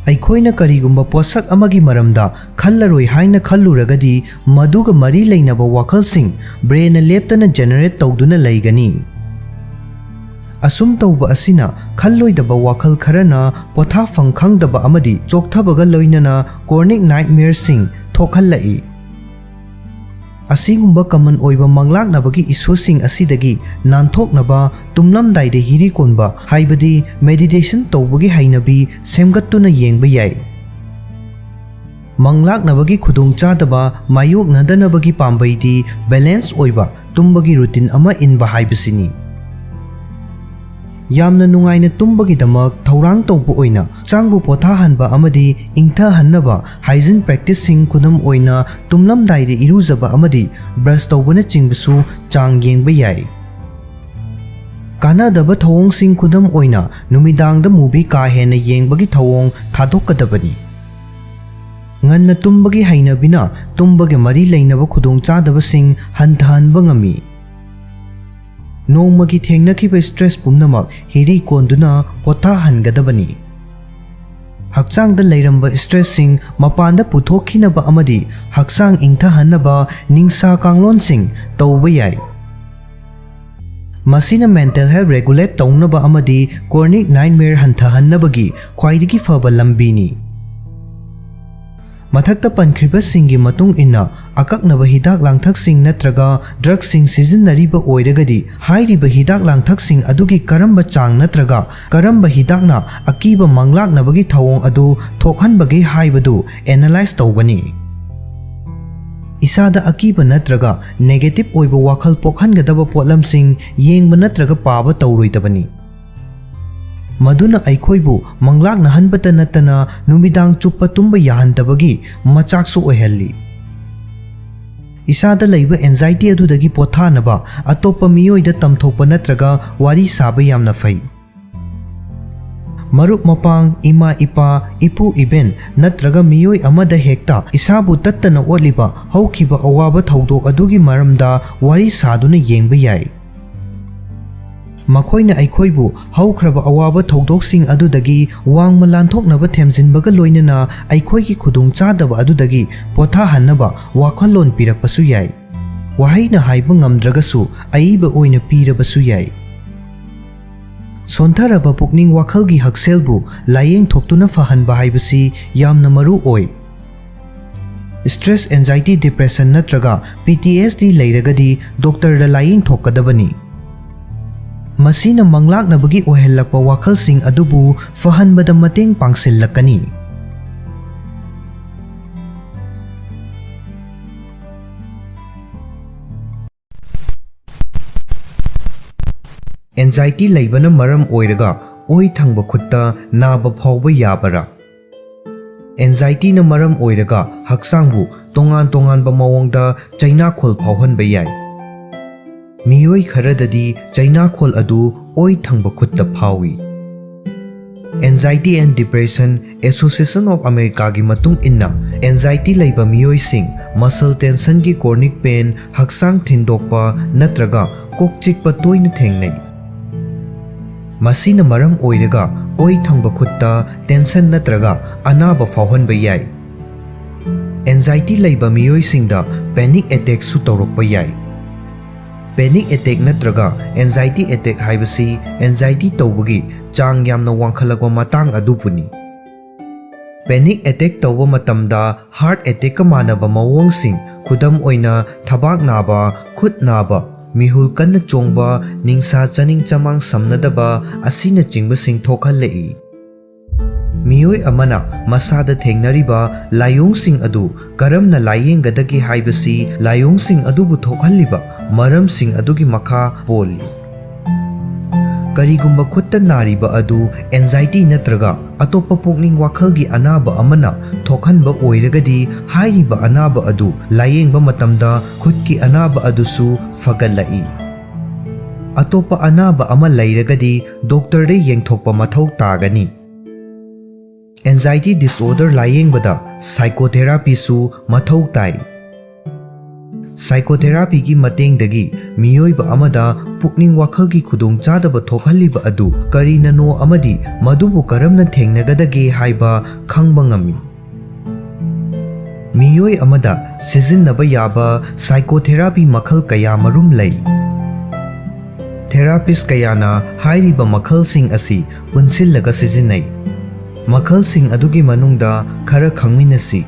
ꯑꯩꯈꯣꯏꯅ ꯀꯔꯤꯒꯨꯝꯕ ꯄꯣꯠꯁꯛ ꯑꯃꯒꯤ ꯃꯔꯝꯗ ꯈꯜꯂꯔꯣꯏ ꯍꯥꯏꯅ ꯈꯜꯂꯨꯔꯒꯗꯤ, ꯃꯗꯨꯒ ꯃꯔꯤ ꯂꯩꯅꯕ ꯋꯥꯈꯜꯁꯤꯡ brainꯅ ꯂꯦꯞꯇꯅ generate ꯇꯧꯗꯨꯅ ꯂꯩꯒꯅꯤ꯫ ꯑꯁꯨꯝ ꯇꯧꯕ ꯑꯁꯤꯅ ꯈꯜꯂꯣꯏꯗꯕ ꯋꯥꯈꯜ ꯈꯔꯅ ꯄꯣꯊꯥꯐꯝ ꯈꯪꯗꯕ ꯑꯃꯗꯤ ꯆꯣꯛꯊꯕꯒ ꯂꯣꯏꯅꯅ chronic nightmareꯁꯤꯡ ꯊꯣꯛꯍꯜꯂꯛꯏ꯫ ꯑꯁꯤꯒꯨꯝꯕ common ꯑꯣꯏꯕ ꯃꯪꯂꯥꯛꯅꯕꯒꯤ issueꯁꯤꯡ ꯑꯁꯤꯗꯒꯤ ꯅꯥꯟꯊꯣꯛꯅꯕ ꯇꯨꯝꯂꯝꯗꯥꯏꯗ ꯍꯤꯔꯤ ꯀꯣꯟꯕ, ꯍꯥꯏꯕꯗꯤ meditation ꯇꯧꯕꯒꯤ ꯍꯩꯅꯕꯤ ꯁꯦꯝꯒꯠꯇꯨꯅ ꯌꯦꯡꯕ ꯌꯥꯏ꯫ ꯃꯪꯂꯥꯛꯅꯕꯒꯤ ꯈꯨꯗꯣꯡꯆꯥꯗꯕ ꯃꯥꯌꯣꯛꯅꯗꯅꯕꯒꯤ ꯄꯥꯝꯕꯩꯗꯤ balance ꯑꯣꯏꯕ ꯇꯨꯝꯕꯒꯤ routine ꯑꯃ ꯏꯟꯕ ꯍꯥꯏꯕꯁꯤꯅꯤ꯫ ꯌꯥꯝꯅ ꯅꯨꯡꯉꯥꯏꯅ ꯇꯨꯝꯕꯒꯤꯗꯃꯛ ꯊꯧꯔꯥꯡ ꯇꯧꯕ ꯑꯣꯏꯅ ꯍꯛꯆꯥꯡꯕꯨ ꯄꯣꯊꯥꯍꯟꯕ ꯑꯃꯗꯤ ꯏꯪꯊꯍꯟꯅꯕ hygiene practiceꯁꯤꯡ, ꯈꯨꯗꯝ ꯑꯣꯏꯅ ꯇꯨꯝꯂꯝꯗꯥꯏꯗ ꯏꯔꯨꯖꯕ ꯑꯃꯗꯤ brush ꯇꯧꯕꯅꯆꯤꯡꯕꯁꯨ ꯆꯥꯡ ꯌꯦꯡꯕ ꯌꯥꯏ꯫ ꯀꯥꯟꯅꯗꯕ ꯊꯧꯑꯣꯡꯁꯤꯡ, ꯈꯨꯗꯝ ꯑꯣꯏꯅ ꯅꯨꯃꯤꯗꯥꯡꯗ movie ꯀꯥ ꯍꯦꯟꯅ ꯌꯦꯡꯕꯒꯤ ꯊꯧꯑꯣꯡ ꯊꯥꯗꯣꯛꯀꯗꯕꯅꯤ꯫ ꯉꯟꯅ ꯇꯨꯝꯕꯒꯤ ꯍꯩꯅꯕꯤꯅ ꯇꯨꯝꯕꯒ ꯃꯔꯤ ꯂꯩꯅꯕ ꯈꯨꯗꯣꯡꯆꯥꯗꯕꯁꯤꯡ ꯍꯟꯊꯍꯟꯕ ꯉꯝꯃꯤ꯫ ꯅꯣꯡꯃꯒꯤ ꯊꯦꯡꯅꯈꯤꯕ stress ꯄꯨꯝꯅꯃꯛ ꯍꯤꯔꯤ ꯀꯣꯟꯗꯨꯅ ꯄꯣꯊꯥꯍꯟꯒꯗꯕꯅꯤ꯫ ꯍꯛꯆꯥꯡꯗ ꯂꯩꯔꯝꯕ stressꯁꯤꯡ ꯃꯄꯥꯟꯗ ꯄꯨꯊꯣꯛꯈꯤꯅꯕ ꯑꯃꯗꯤ ꯍꯛꯆꯥꯡ ꯏꯪꯊꯍꯟꯅꯕ ꯅꯤꯡꯁꯥ ꯀꯥꯡꯂꯣꯟꯁꯤꯡ ꯇꯧꯕ ꯌꯥꯏ꯫ ꯃꯁꯤꯅ mental health regulate ꯇꯧꯅꯕ ꯑꯃꯗꯤ chronic nightmare ꯍꯟꯊꯍꯟꯅꯕꯒꯤ ꯈ꯭ꯋꯥꯏꯗꯒꯤ ꯐꯕ ꯂꯝꯕꯤꯅꯤ꯫ ꯃꯊꯛꯇ ꯄꯟꯈ꯭ꯔꯤꯕꯁꯤꯡꯒꯤ ꯃꯇꯨꯡ ꯏꯟꯅ, ꯑꯀꯛꯅꯕ ꯍꯤꯗꯥꯛ ꯂꯥꯡꯊꯛꯁꯤꯡ ꯅꯠꯇ꯭ꯔꯒ drugꯁꯤꯡ ꯁꯤꯖꯤꯟꯅꯔꯤꯕ ꯑꯣꯏꯔꯒꯗꯤ, ꯍꯥꯏꯔꯤꯕ ꯍꯤꯗꯥꯛ ꯂꯥꯡꯊꯛꯁꯤꯡ ꯑꯗꯨꯒꯤ ꯀꯔꯝꯕ ꯆꯥꯡ ꯅꯠꯇ꯭ꯔꯒ ꯀꯔꯝꯕ ꯍꯤꯗꯥꯛꯅ ꯑꯀꯤꯕ ꯃꯪꯂꯥꯛꯅꯕꯒꯤ ꯊꯧꯑꯣꯡ ꯑꯗꯨ ꯊꯣꯛꯍꯟꯕꯒꯦ ꯍꯥꯏꯕꯗꯨ analyze ꯇꯧꯒꯅꯤ꯫ ꯏꯁꯥꯗ ꯑꯀꯤꯕ ꯅꯠꯇ꯭ꯔꯒ negative ꯑꯣꯏꯕ ꯋꯥꯈꯜ ꯄꯣꯛꯍꯟꯒꯗꯕ ꯄꯣꯠꯂꯝꯁꯤꯡ ꯌꯦꯡꯕ ꯅꯠꯇ꯭ꯔꯒ ꯄꯥꯕ ꯇꯧꯔꯣꯏꯗꯕꯅꯤ꯫ ꯃꯗꯨꯅ ꯑꯩꯈꯣꯏꯕꯨ ꯃꯪꯂꯥꯛꯅꯍꯟꯕꯇ ꯅꯠꯇꯅ ꯅꯨꯃꯤꯗꯥꯡ ꯆꯨꯞꯄ ꯇꯨꯝꯕ ꯌꯥꯍꯟꯗꯕꯒꯤ ꯃꯆꯥꯛꯁꯨ ꯑꯣꯏꯍꯜꯂꯤ꯫ ꯏꯁꯥꯗ ꯂꯩꯕ anxiety ꯑꯗꯨꯗꯒꯤ ꯄꯣꯊꯥꯅꯕ ꯑꯇꯣꯞꯄ ꯃꯤꯑꯣꯏꯗ ꯇꯝꯊꯣꯛꯄ ꯅꯠꯇ꯭ꯔꯒ ꯋꯥꯔꯤ ꯁꯥꯕ ꯌꯥꯝꯅ ꯐꯩ꯫ ꯃꯔꯨꯞ ꯃꯄꯥꯡ, ꯏꯃꯥ ꯏꯄꯥ, ꯏꯄꯨ ꯏꯕꯦꯟ ꯅꯠꯇ꯭ꯔꯒ ꯃꯤꯑꯣꯏ ꯑꯃꯗ ꯍꯦꯛꯇ ꯏꯁꯥꯕꯨ ꯇꯠꯇꯅ ꯑꯣꯠꯂꯤꯕ ꯍꯧꯈꯤꯕ ꯑꯋꯥꯕ ꯊꯧꯗꯣꯛ ꯑꯗꯨꯒꯤ ꯃꯔꯝꯗ ꯋꯥꯔꯤ ꯁꯥꯗꯨꯅ ꯌꯦꯡꯕ ꯌꯥꯏ꯫ ꯃꯈꯣꯏꯅ ꯑꯩꯈꯣꯏꯕꯨ ꯍꯧꯈ꯭ꯔꯕ ꯑꯋꯥꯕ ꯊꯧꯗꯣꯛꯁꯤꯡ ꯑꯗꯨꯗꯒꯤ ꯋꯥꯡꯃ ꯂꯥꯟꯊꯣꯛꯅꯕ ꯊꯦꯝꯖꯤꯟꯕꯒ ꯂꯣꯏꯅꯅ ꯑꯩꯈꯣꯏꯒꯤ ꯈꯨꯗꯣꯡꯆꯥꯗꯕ ꯑꯗꯨꯗꯒꯤ ꯄꯣꯊꯥꯍꯟꯅꯕ ꯋꯥꯈꯜꯂꯣꯟ ꯄꯤꯔꯛꯄꯁꯨ ꯌꯥꯏ꯫ ꯋꯥꯍꯩꯅ ꯍꯥꯏꯕ ꯉꯝꯗ꯭ꯔꯒꯁꯨ ꯑꯏꯕ ꯑꯣꯏꯅ ꯄꯤꯔꯕꯁꯨ ꯌꯥꯏ꯫ ꯁꯣꯟꯊꯔꯕ ꯄꯨꯛꯅꯤꯡ ꯋꯥꯈꯜꯒꯤ ꯍꯛꯁꯦꯜꯕꯨ ꯂꯥꯌꯦꯡꯊꯣꯛꯇꯨꯅ ꯐꯍꯟꯕ ꯍꯥꯏꯕꯁꯤ ꯌꯥꯝꯅ ꯃꯔꯨ ꯑꯣꯏ꯫ Stress, anxiety, depression ꯅꯠꯇ꯭ꯔꯒ P T S D ꯂꯩꯔꯒꯗꯤ ꯗꯣꯛꯇꯔꯗ ꯂꯥꯌꯦꯡꯊꯣꯛꯀꯗꯕꯅꯤ꯫ ꯃꯁꯤꯅ ꯃꯪꯂꯥꯛꯅꯕꯒꯤ ꯑꯣꯏꯍꯜꯂꯛꯄ ꯋꯥꯈꯜꯁꯤꯡ ꯑꯗꯨꯕꯨ ꯐꯍꯟꯕꯗ ꯃꯇꯦꯡ ꯄꯥꯡꯁꯤꯜꯂꯛꯀꯅꯤ꯫ Anxiety ꯂꯩꯕꯅ ꯃꯔꯝ ꯑꯣꯏꯔꯒ ꯑꯣꯏ ꯊꯪꯕ ꯈꯨꯠꯇ ꯅꯥꯕ ꯐꯥꯎꯕ ꯌꯥꯕꯔꯥ? Anxietyꯅ ꯃꯔꯝ ꯑꯣꯏꯔꯒ ꯍꯛꯆꯥꯡꯕꯨ ꯇꯣꯉꯥꯟ ꯇꯣꯉꯥꯟꯕ ꯃꯑꯣꯡꯗ ꯆꯩꯅꯥꯈꯣꯜ ꯐꯥꯎꯍꯟꯕ ꯌꯥꯏ꯫ ꯃꯤꯑꯣꯏ ꯈꯔꯗꯗꯤ ꯆꯩꯅꯥꯈꯣꯜ ꯑꯗꯨ ꯑꯣꯏ ꯊꯪꯕ ꯈꯨꯠꯇ ꯐꯥꯎꯏ꯫ Anxiety and Depression Association of Americaꯒꯤ ꯃꯇꯨꯡ ꯏꯟꯅ, anxiety ꯂꯩꯕ ꯃꯤꯑꯣꯏꯁꯤꯡ muscle tensionꯒꯤ chronic pain, ꯍꯛꯆꯥꯡ ꯊꯤꯟꯗꯣꯛꯄ ꯅꯠꯇ꯭ꯔꯒ ꯀꯣꯛ ꯆꯤꯛꯄ ꯇꯣꯏꯅ ꯊꯦꯡꯅꯩ꯫ ꯃꯁꯤꯅ ꯃꯔꯝ ꯑꯣꯏꯔꯒ ꯑꯣꯏ ꯊꯪꯕ ꯈꯨꯠꯇ tension ꯅꯠꯇ꯭ꯔꯒ ꯑꯅꯥꯕ ꯐꯥꯎꯍꯟꯕ ꯌꯥꯏ꯫ Anxiety ꯂꯩꯕ ꯃꯤꯑꯣꯏꯁꯤꯡꯗ panic attackꯁꯨ ꯇꯧꯔꯛꯄ ꯌꯥꯏ꯫ Panic attack ꯅꯠꯇ꯭ꯔꯒ anxiety attack ꯍꯥꯏꯕꯁꯤ anxiety ꯇꯧꯕꯒꯤ ꯆꯥꯡ ꯌꯥꯝꯅ ꯋꯥꯡꯈꯠꯂꯛꯄ ꯃꯇꯥꯡ ꯑꯗꯨꯕꯨꯅꯤ꯫ Panic attack ꯇꯧꯕ ꯃꯇꯝꯗ heart attackꯀ ꯃꯥꯟꯅꯕ ꯃꯑꯣꯡꯁꯤꯡ, ꯈꯨꯗꯝ ꯑꯣꯏꯅ ꯊꯕꯥꯛ ꯅꯥꯕ, ꯈꯨꯠ ꯅꯥꯕ, ꯃꯤꯍꯨꯜ ꯀꯟꯅ ꯆꯣꯡꯕ, ꯅꯤꯡꯁꯥ ꯆꯥꯅꯤꯡ ꯆꯃꯥꯡ ꯁꯝꯅꯗꯕ ꯑꯁꯤꯅꯆꯤꯡꯕꯁꯤꯡ ꯊꯣꯛꯍꯜꯂꯛꯏ꯫ ꯃꯤꯑꯣꯏ ꯑꯃꯅ ꯃꯁꯥꯗ ꯊꯦꯡꯅꯔꯤꯕ ꯂꯥꯏꯑꯣꯡꯁꯤꯡ ꯑꯗꯨ ꯀꯔꯝꯅ ꯂꯥꯏꯌꯦꯡꯒꯗꯒꯦ ꯍꯥꯏꯕꯁꯤ ꯂꯥꯏꯑꯣꯡꯁꯤꯡ ꯑꯗꯨꯕꯨ ꯊꯣꯛꯍꯜꯂꯤꯕ ꯃꯔꯝꯁꯤꯡ ꯑꯗꯨꯒꯤ ꯃꯈꯥ ꯄꯣꯜꯂꯤ꯫ ꯀꯔꯤꯒꯨꯝꯕ ꯈꯨꯠꯇ ꯅꯥꯔꯤꯕ ꯑꯗꯨ anxiety ꯅꯠꯇ꯭ꯔꯒ ꯑꯇꯣꯞꯄ ꯄꯨꯛꯅꯤꯡ ꯋꯥꯈꯜꯒꯤ ꯑꯅꯥꯕ ꯑꯃꯅ ꯊꯣꯛꯍꯟꯕ ꯑꯣꯏꯔꯒꯗꯤ, ꯍꯥꯏꯔꯤꯕ ꯑꯅꯥꯕ ꯑꯗꯨ ꯂꯥꯏꯌꯦꯡꯕ ꯃꯇꯝꯗ ꯈꯨꯠꯀꯤ ꯑꯅꯥꯕ ꯑꯗꯨꯁꯨ ꯐꯒꯠꯂꯛꯏ꯫ ꯑꯇꯣꯞꯄ ꯑꯅꯥꯕ ꯑꯃ ꯂꯩꯔꯒꯗꯤ ꯗꯣꯛꯇꯔꯗ ꯌꯦꯡꯊꯣꯛꯄ ꯃꯊꯧ ꯇꯥꯒꯅꯤ꯫ Anxiety disorder ꯂꯥꯏꯌꯦꯡꯕꯗ psychotherapyꯁꯨ ꯃꯊꯧ ꯇꯥꯏ꯫ Psychotherapyꯒꯤ ꯃꯇꯦꯡꯗꯒꯤ ꯃꯤꯑꯣꯏꯕ ꯑꯃꯗ ꯄꯨꯛꯅꯤꯡ ꯋꯥꯈꯜꯒꯤ ꯈꯨꯗꯣꯡꯆꯥꯗꯕ ꯊꯣꯛꯍꯜꯂꯤꯕ ꯑꯗꯨ ꯀꯔꯤꯅꯅꯣ ꯑꯃꯗꯤ ꯃꯗꯨꯕꯨ ꯀꯔꯝꯅ ꯊꯦꯡꯅꯒꯗꯒꯦ ꯍꯥꯏꯕ ꯈꯪꯕ ꯉꯝꯃꯤ꯫ ꯃꯤꯑꯣꯏ ꯑꯃꯗ ꯁꯤꯖꯤꯟꯅꯕ ꯌꯥꯕ psychotherapy ꯃꯈꯜ ꯀꯌꯥ ꯃꯔꯨꯝ ꯂꯩ꯫ Therapist ꯀꯌꯥꯅ ꯍꯥꯏꯔꯤꯕ ꯃꯈꯜꯁꯤꯡ ꯑꯁꯤ ꯄꯨꯟꯁꯤꯜꯂꯒ ꯁꯤꯖꯤꯟꯅꯩ꯫ ꯃꯈꯜꯁꯤꯡ ꯑꯗꯨꯒꯤ ꯃꯅꯨꯡꯗ ꯈꯔ ꯈꯪꯃꯤꯟꯅꯁꯤ꯫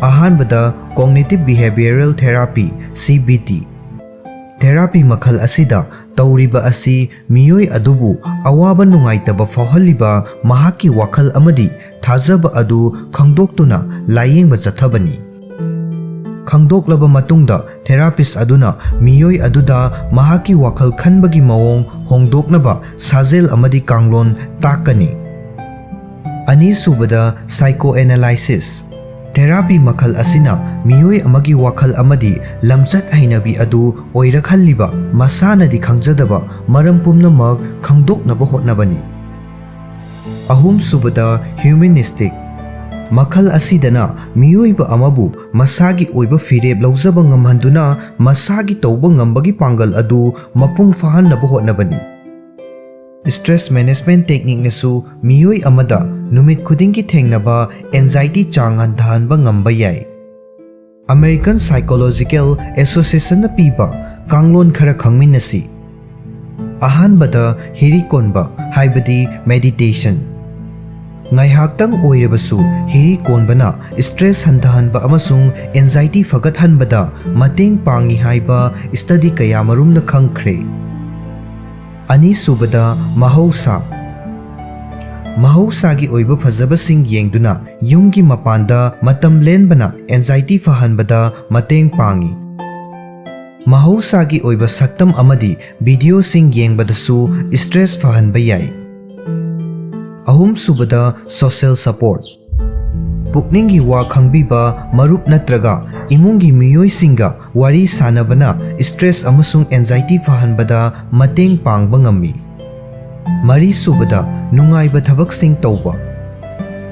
ꯑꯍꯥꯟꯕꯗ, Cognitive Behavioral Therapy, C B T꯫ Therapy ꯃꯈꯜ ꯑꯁꯤꯗ ꯇꯧꯔꯤꯕ ꯑꯁꯤ ꯃꯤꯑꯣꯏ ꯑꯗꯨꯕꯨ ꯑꯋꯥꯕ ꯅꯨꯡꯉꯥꯏꯇꯕ ꯐꯥꯎꯍꯜꯂꯤꯕ ꯃꯍꯥꯛꯀꯤ ꯋꯥꯈꯜ ꯑꯃꯗꯤ ꯊꯥꯖꯕ ꯑꯗꯨ ꯈꯪꯗꯣꯛꯇꯨꯅ ꯂꯥꯌꯦꯡꯕ ꯆꯠꯊꯕꯅꯤ꯫ ꯈꯪꯗꯣꯛꯂꯕ ꯃꯇꯨꯡꯗ, therapist ꯑꯗꯨꯅ ꯃꯤꯑꯣꯏ ꯑꯗꯨꯗ ꯃꯍꯥꯛꯀꯤ ꯋꯥꯈꯜ ꯈꯟꯕꯒꯤ ꯃꯑꯣꯡ ꯍꯣꯡꯗꯣꯛꯅꯕ ꯁꯥꯖꯦꯜ ꯑꯃꯗꯤ ꯀꯥꯡꯂꯣꯟ ꯇꯥꯛꯀꯅꯤ꯫ ꯑꯅꯤꯁꯨꯕꯗ, psychoanalysis꯫ Therapy ꯃꯈꯜ ꯑꯁꯤꯅ ꯃꯤꯑꯣꯏ ꯑꯃꯒꯤ ꯋꯥꯈꯜ ꯑꯃꯗꯤ ꯂꯝꯆꯠ ꯍꯩꯅꯕꯤ ꯑꯗꯨ ꯑꯣꯏꯔꯛꯍꯜꯂꯤꯕ ꯃꯁꯥꯅꯗꯤ ꯈꯪꯖꯗꯕ ꯃꯔꯝ ꯄꯨꯝꯅꯃꯛ ꯈꯪꯗꯣꯛꯅꯕ ꯍꯣꯠꯅꯕꯅꯤ꯫ ꯑꯍꯨꯝꯁꯨꯕꯗ, humanistic꯫ ꯃꯈꯜ ꯑꯁꯤꯗꯅ ꯃꯤꯑꯣꯏꯕ ꯑꯃꯕꯨ ꯃꯁꯥꯒꯤ ꯑꯣꯏꯕ ꯐꯤꯔꯦꯞ ꯂꯧꯖꯕ ꯉꯝꯍꯟꯗꯨꯅ ꯃꯁꯥꯒꯤ ꯇꯧꯕ ꯉꯝꯕꯒꯤ ꯄꯥꯡꯒꯜ ꯑꯗꯨ ꯃꯄꯨꯡ ꯐꯥꯍꯟꯅꯕ ꯍꯣꯠꯅꯕꯅꯤ꯫ Stress management techniqueꯅꯁꯨ ꯃꯤꯑꯣꯏ ꯑꯃꯗ ꯅꯨꯃꯤꯠ ꯈꯨꯗꯤꯡꯒꯤ ꯊꯦꯡꯅꯕ anxiety ꯆꯥꯡ ꯍꯟꯊꯍꯟꯕ ꯉꯝꯕ ꯌꯥꯏ꯫ American Psychological Associationꯅ ꯄꯤꯕ ꯀꯥꯡꯂꯣꯟ ꯈꯔ ꯈꯪꯃꯤꯟꯅꯁꯤ꯫ ꯑꯍꯥꯟꯕꯗ, ꯍꯤꯔꯤ ꯀꯣꯟꯕ, ꯍꯥꯏꯕꯗꯤ meditation꯫ ꯉꯥꯏꯍꯥꯛꯇꯪ ꯑꯣꯏꯔꯕꯁꯨ ꯍꯤꯔꯤ ꯀꯣꯟꯕꯅ stress ꯍꯟꯊꯍꯟꯕ ꯑꯃꯁꯨꯡ anxiety ꯐꯒꯠꯍꯟꯕꯗ ꯃꯇꯦꯡ ꯄꯥꯡꯏ ꯍꯥꯏꯕ study ꯀꯌꯥꯃꯔꯨꯝꯅ ꯈꯪꯈ꯭ꯔꯦ꯫ ꯑꯅꯤꯁꯨꯕꯗ, ꯃꯍꯧꯁꯥ꯫ ꯃꯍꯧꯁꯥꯒꯤ ꯑꯣꯏꯕ ꯐꯖꯕꯁꯤꯡ ꯌꯦꯡꯗꯨꯅ ꯌꯨꯝꯒꯤ ꯃꯄꯥꯟꯗ ꯃꯇꯝ ꯂꯦꯟꯕꯅ anxiety ꯐꯍꯟꯕꯗ ꯃꯇꯦꯡ ꯄꯥꯡꯏ꯫ ꯃꯍꯧꯁꯥꯒꯤ ꯑꯣꯏꯕ ꯁꯛꯇꯝ ꯑꯃꯗꯤ videoꯁꯤꯡ ꯌꯦꯡꯕꯗꯁꯨ stress ꯐꯍꯟꯕ ꯌꯥꯏ꯫ ꯑꯍꯨꯝꯁꯨꯕꯗ, social support꯫ ꯄꯨꯛꯅꯤꯡꯒꯤ ꯋꯥ ꯈꯪꯕꯤꯕ ꯃꯔꯨꯞ ꯅꯠꯇ꯭ꯔꯒ ꯏꯃꯨꯡꯒꯤ ꯃꯤꯑꯣꯏꯁꯤꯡꯒ ꯋꯥꯔꯤ ꯁꯥꯅꯕꯅ stress ꯑꯃꯁꯨꯡ anxiety ꯐꯍꯟꯕꯗ ꯃꯇꯦꯡ ꯄꯥꯡꯕ ꯉꯝꯃꯤ꯫ ꯃꯔꯤꯁꯨꯕꯗ, ꯅꯨꯡꯉꯥꯏꯕ ꯊꯕꯛꯁꯤꯡ ꯇꯧꯕ꯫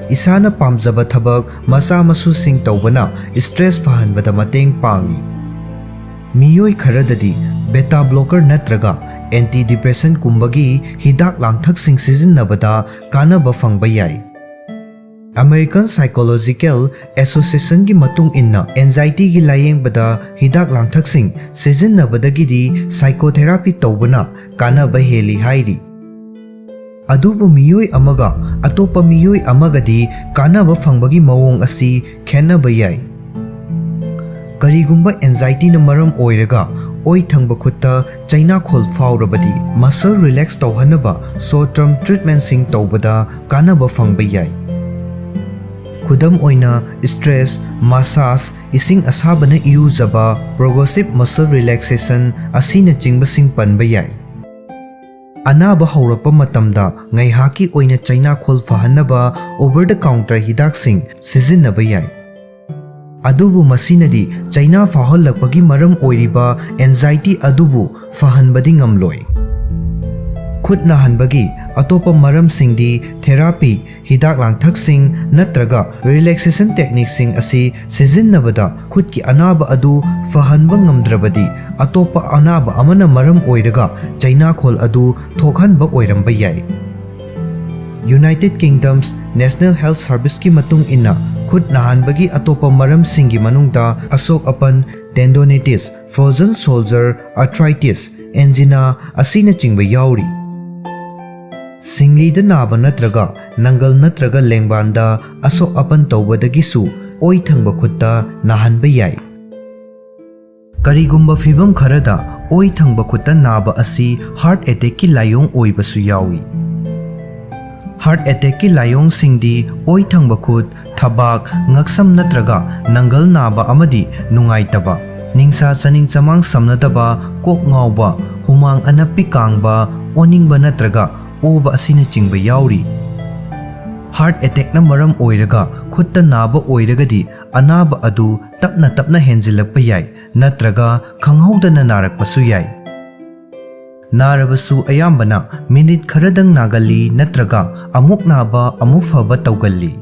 ꯏꯁꯥꯅ ꯄꯥꯝꯖꯕ ꯊꯕꯛ ꯃꯆꯥ ꯃꯁꯨꯁꯤꯡ ꯇꯧꯕꯅ stress ꯐꯍꯟꯕꯗ ꯃꯇꯦꯡ ꯄꯥꯡꯏ꯫ ꯃꯤꯑꯣꯏ ꯈꯔꯗꯗꯤ beta blocker ꯅꯠꯇ꯭ꯔꯒ antidepressantꯀꯨꯝꯕꯒꯤ ꯍꯤꯗꯥꯛ ꯂꯥꯡꯊꯛꯁꯤꯡ ꯁꯤꯖꯤꯟꯅꯕꯗ ꯀꯥꯟꯅꯕ ꯐꯪꯕ ꯌꯥꯏ꯫ American Psychological Associationꯒꯤ ꯃꯇꯨꯡ ꯏꯟꯅ, anxietyꯒꯤ ꯂꯥꯌꯦꯡꯕꯗ ꯍꯤꯗꯥꯛ ꯂꯥꯡꯊꯛꯁꯤꯡ ꯁꯤꯖꯤꯟꯅꯕꯗꯒꯤꯗꯤ psychotherapy ꯇꯧꯕꯅ ꯀꯥꯟꯅꯕ ꯍꯦꯜꯂꯤ ꯍꯥꯏꯔꯤ꯫ ꯑꯗꯨꯕꯨ ꯃꯤꯑꯣꯏ ꯑꯃꯒ ꯑꯇꯣꯞꯄ ꯃꯤꯑꯣꯏ ꯑꯃꯒꯗꯤ ꯀꯥꯟꯅꯕ ꯐꯪꯕꯒꯤ ꯃꯑꯣꯡ ꯑꯁꯤ ꯈꯦꯠꯅꯕ ꯌꯥꯏ꯫ ꯀꯔꯤꯒꯨꯝꯕ anxietyꯅ ꯃꯔꯝ ꯑꯣꯏꯔꯒ ꯑꯣꯏ ꯊꯪꯕ ꯈꯨꯠꯇ ꯆꯩꯅꯥꯈꯣꯜ ꯐꯥꯎꯔꯕꯗꯤ, muscle relax ꯇꯧꯍꯟꯅꯕ short term treatmentꯁꯤꯡ ꯇꯧꯕꯗ ꯀꯥꯟꯅꯕ ꯐꯪꯕ ꯌꯥꯏ꯫ ꯈꯨꯗꯝ ꯑꯣꯏꯅ, stress massage, ꯏꯁꯤꯡ ꯑꯁꯥꯕꯅ ꯏꯔꯨꯖꯕ, progressive muscle relaxation ꯑꯁꯤꯅꯆꯤꯡꯕꯁꯤꯡ ꯄꯟꯕ ꯌꯥꯏ꯫ ꯑꯅꯥꯕ ꯍꯧꯔꯛꯄ ꯃꯇꯝꯗ ꯉꯥꯏꯍꯥꯛꯀꯤ ꯑꯣꯏꯅ ꯆꯩꯅꯥꯈꯣꯜ ꯐꯍꯟꯅꯕ over the counter ꯍꯤꯗꯥꯛꯁꯤꯡ ꯁꯤꯖꯤꯟꯅꯕ ꯌꯥꯏ꯫ ꯑꯗꯨꯕꯨ ꯃꯁꯤꯅꯗꯤ ꯆꯩꯅꯥ ꯐꯥꯎꯍꯜꯂꯛꯄꯒꯤ ꯃꯔꯝ ꯑꯣꯏꯔꯤꯕ anxiety ꯑꯗꯨꯕꯨ ꯐꯍꯟꯕꯗꯤ ꯉꯝꯂꯣꯏ꯫ ꯈꯨꯠ ꯅꯥꯍꯟꯕꯒꯤ ꯑꯇꯣꯞꯄ ꯃꯔꯝꯁꯤꯡꯗꯤ ꯊꯦꯔꯥꯄꯤ, ꯍꯤꯗꯥꯛ ꯂꯥꯡꯊꯛꯁꯤꯡ ꯅꯠꯇ꯭ꯔꯒ ꯔꯤꯂꯦꯛꯁꯦꯁꯟ ꯇꯦꯛꯅꯤꯛꯁꯤꯡ ꯑꯁꯤ ꯁꯤꯖꯤꯟꯅꯕꯗ ꯈꯨꯠꯀꯤ ꯑꯅꯥꯕ ꯑꯗꯨ ꯐꯍꯟꯕ ꯉꯝꯗ꯭ꯔꯕꯗꯤ, ꯑꯇꯣꯞꯄ ꯑꯅꯥꯕ ꯑꯃꯅ ꯃꯔꯝ ꯑꯣꯏꯔꯒ ꯆꯩꯅꯥꯈꯣꯜ ꯑꯗꯨ ꯊꯣꯛꯍꯟꯕ ꯑꯣꯏꯔꯝꯕ ꯌꯥꯏ꯫ United Kingdom's National Health Serviceꯀꯤ ꯃꯇꯨꯡ ꯏꯟꯅ, ꯈꯨꯠ ꯅꯥꯍꯟꯕꯒꯤ ꯑꯇꯣꯞꯄ ꯃꯔꯝꯁꯤꯡꯒꯤ ꯃꯅꯨꯡꯗ ꯑꯁꯣꯛ ꯑꯄꯟ, ꯇꯦꯟꯗꯣꯅꯤꯇꯤꯁ, ꯐ꯭ꯔꯣꯖꯟ ꯁꯣꯜꯖꯔ, ꯑꯥꯔꯊ꯭ꯔꯥꯏꯇꯤꯁ, ꯑꯦꯟꯖꯤꯅꯥ ꯑꯁꯤꯅꯆꯤꯡꯕ ꯌꯥꯎꯔꯤ꯫ ꯁꯤꯡꯂꯤꯗ ꯅꯥꯕ ꯅꯠꯇ꯭ꯔꯒ ꯅꯪꯒꯜ ꯅꯠꯇ꯭ꯔꯒ ꯂꯦꯡꯕꯥꯟꯗ ꯑꯁꯣꯛ ꯑꯄꯟ ꯇꯧꯕꯗꯒꯤꯁꯨ ꯑꯣꯏ ꯊꯪꯕ ꯈꯨꯠꯇ ꯅꯥꯍꯟꯕ ꯌꯥꯏ꯫ ꯀꯔꯤꯒꯨꯝꯕ ꯐꯤꯚꯝ ꯈꯔꯗ ꯑꯣꯏ ꯊꯪꯕ ꯈꯨꯠꯇ ꯅꯥꯕ ꯑꯁꯤ ꯍꯥꯔꯠ ꯑꯦꯇꯦꯛꯀꯤ ꯂꯥꯏꯑꯣꯡ ꯑꯣꯏꯕꯁꯨ ꯌꯥꯎꯏ꯫ ꯍꯥꯔꯠ ꯑꯦꯇꯦꯛꯀꯤ ꯂꯥꯏꯑꯣꯡꯁꯤꯡꯗꯤ ꯑꯣꯏ ꯊꯪꯕ ꯈꯨꯠ, ꯊꯕꯥꯛ, ꯉꯛꯁꯝ ꯅꯠꯇ꯭ꯔꯒ ꯅꯪꯒꯜ ꯅꯥꯕ ꯑꯃꯗꯤ ꯅꯨꯡꯉꯥꯏꯇꯕ, ꯅꯤꯡꯁꯥ ꯆꯥꯅꯤꯡ ꯆꯃꯥꯡ ꯁꯝꯅꯗꯕ, ꯀꯣꯛ ꯉꯥꯎꯕ, ꯍꯨꯃꯥꯡ ꯑꯅꯞꯄꯤ ꯀꯥꯡꯕ, ꯑꯣꯅꯤꯡꯕ ꯅꯠꯇ꯭ꯔꯒ ꯑꯣꯕ ꯑꯁꯤꯅꯆꯤꯡꯕ ꯌꯥꯎꯔꯤ꯫ ꯍꯥꯔꯠ ꯑꯦꯇꯦꯛꯅ ꯃꯔꯝ ꯑꯣꯏꯔꯒ ꯈꯨꯠꯇ ꯅꯥꯕ ꯑꯣꯏꯔꯒꯗꯤ, ꯑꯅꯥꯕ ꯑꯗꯨ ꯇꯞꯅ ꯇꯞꯅ ꯍꯦꯟꯖꯤꯜꯂꯛꯄ ꯌꯥꯏ ꯅꯠꯇ꯭ꯔꯒ ꯈꯪꯍꯧꯗꯅ ꯅꯥꯔꯛꯄꯁꯨ ꯌꯥꯏ꯫ ꯅꯥꯔꯕꯁꯨ ꯑꯌꯥꯝꯕꯅ ꯃꯤꯅꯤꯠ ꯈꯔꯗꯪ ꯅꯥꯒꯜꯂꯤ ꯅꯠꯇ꯭ꯔꯒ ꯑꯃꯨꯛ ꯅꯥꯕ ꯑꯃꯨꯛ ꯐꯕ ꯇꯧꯒꯜꯂꯤ꯫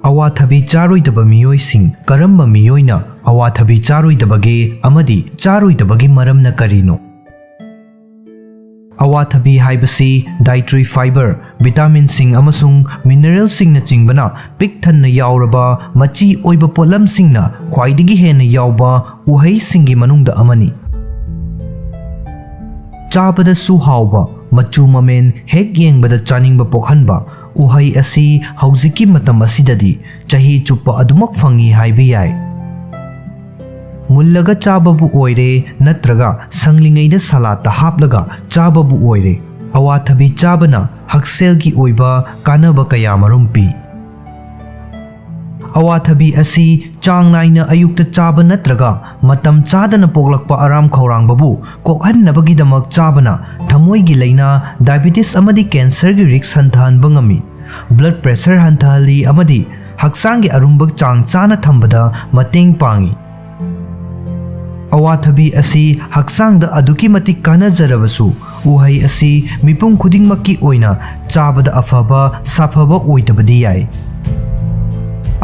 ꯑꯋꯥꯊꯕꯤ ꯆꯥꯔꯣꯏꯗꯕ ꯃꯤꯑꯣꯏꯁꯤꯡ꯫ ꯀꯔꯝꯕ ꯃꯤꯑꯣꯏꯅ ꯑꯋꯥꯊꯕꯤ ꯆꯥꯔꯣꯏꯗꯕꯒꯦ ꯑꯃꯗꯤ ꯆꯥꯔꯣꯏꯗꯕꯒꯤ ꯃꯔꯝꯅ ꯀꯔꯤꯅꯣ? ꯑꯋꯥꯊꯕꯤ ꯍꯥꯏꯕꯁꯤ dietary fiber, ꯚꯤꯇꯥꯃꯤꯟꯁꯤꯡ ꯑꯃꯁꯨꯡ ꯃꯤꯅꯔꯦꯜꯁꯤꯡꯅꯆꯤꯡꯕꯅ ꯄꯤꯛ ꯊꯟꯅ ꯌꯥꯎꯔꯕ ꯃꯆꯤ ꯑꯣꯏꯕ ꯄꯣꯠꯂꯝꯁꯤꯡꯅ ꯈ꯭ꯋꯥꯏꯗꯒꯤ ꯍꯦꯟꯅ ꯌꯥꯎꯕ ꯎꯍꯩꯁꯤꯡꯒꯤ ꯃꯅꯨꯡꯗ ꯑꯃꯅꯤ꯫ ꯆꯥꯕꯗꯁꯨ ꯍꯥꯎꯕ, ꯃꯆꯨ ꯃꯃꯦꯟ ꯍꯦꯛ ꯌꯦꯡꯕꯗ ꯆꯥꯅꯤꯡꯕ ꯄꯣꯛꯍꯟꯕ ꯎꯍꯩ ꯑꯁꯤ ꯍꯧꯖꯤꯛꯀꯤ ꯃꯇꯝ ꯑꯁꯤꯗꯗꯤ ꯆꯍꯤ ꯆꯨꯞꯄ ꯑꯗꯨꯃꯛ ꯐꯪꯏ ꯍꯥꯏꯕ ꯌꯥꯏ꯫ ꯃꯨꯜꯂꯒ ꯆꯥꯕꯕꯨ ꯑꯣꯏꯔꯦ ꯅꯠꯇ꯭ꯔꯒ ꯁꯪꯂꯤꯉꯩꯗ ꯁꯂꯥꯠꯇ ꯍꯥꯞꯂꯒ ꯆꯥꯕꯕꯨ ꯑꯣꯏꯔꯦ, ꯑꯋꯥꯊꯕꯤ ꯆꯥꯕꯅ ꯍꯛꯁꯦꯜꯒꯤ ꯑꯣꯏꯕ ꯀꯥꯟꯅꯕ ꯀꯌꯥꯃꯔꯨꯝ ꯄꯤ꯫ ꯑꯋꯥꯊꯕꯤ ꯑꯁꯤ ꯆꯥꯡ ꯅꯥꯏꯅ ꯑꯌꯨꯛꯇ ꯆꯥꯕ ꯅꯠꯇ꯭ꯔꯒ ꯃꯇꯝ ꯆꯥꯗꯅ ꯄꯣꯛꯂꯛꯄ ꯑꯔꯥꯝ ꯈꯧꯔꯥꯡꯕꯕꯨ ꯀꯣꯛꯍꯟꯅꯕꯒꯤꯗꯃꯛ ꯆꯥꯕꯅ ꯊꯃꯣꯏꯒꯤ ꯂꯥꯏꯅꯥ, ꯗꯥꯏꯕꯤꯇꯤꯁ ꯑꯃꯗꯤ ꯀꯦꯟꯁꯔꯒꯤ ꯔꯤꯁ꯭ꯛ ꯍꯟꯊꯍꯟꯕ ꯉꯝꯃꯤ꯫ ꯕ꯭ꯂꯗ ꯄ꯭ꯔꯦꯁꯔ ꯍꯟꯊꯍꯜꯂꯤ ꯑꯃꯗꯤ ꯍꯛꯆꯥꯡꯒꯤ ꯑꯔꯨꯝꯕ ꯆꯥꯡ ꯆꯥꯅ ꯊꯝꯕꯗ ꯃꯇꯦꯡ ꯄꯥꯡꯏ꯫ ꯑꯋꯥꯊꯕꯤ ꯑꯁꯤ ꯍꯛꯆꯥꯡꯗ ꯑꯗꯨꯛꯀꯤ ꯃꯇꯤꯛ ꯀꯥꯟꯅꯖꯔꯕꯁꯨ, ꯎꯍꯩ ꯑꯁꯤ ꯃꯤꯄꯨꯝ ꯈꯨꯗꯤꯡꯃꯛꯀꯤ ꯑꯣꯏꯅ ꯆꯥꯕꯗ ꯑꯐꯕ, ꯁꯥꯐꯕ ꯑꯣꯏꯗꯕꯗꯤ ꯌꯥꯏ꯫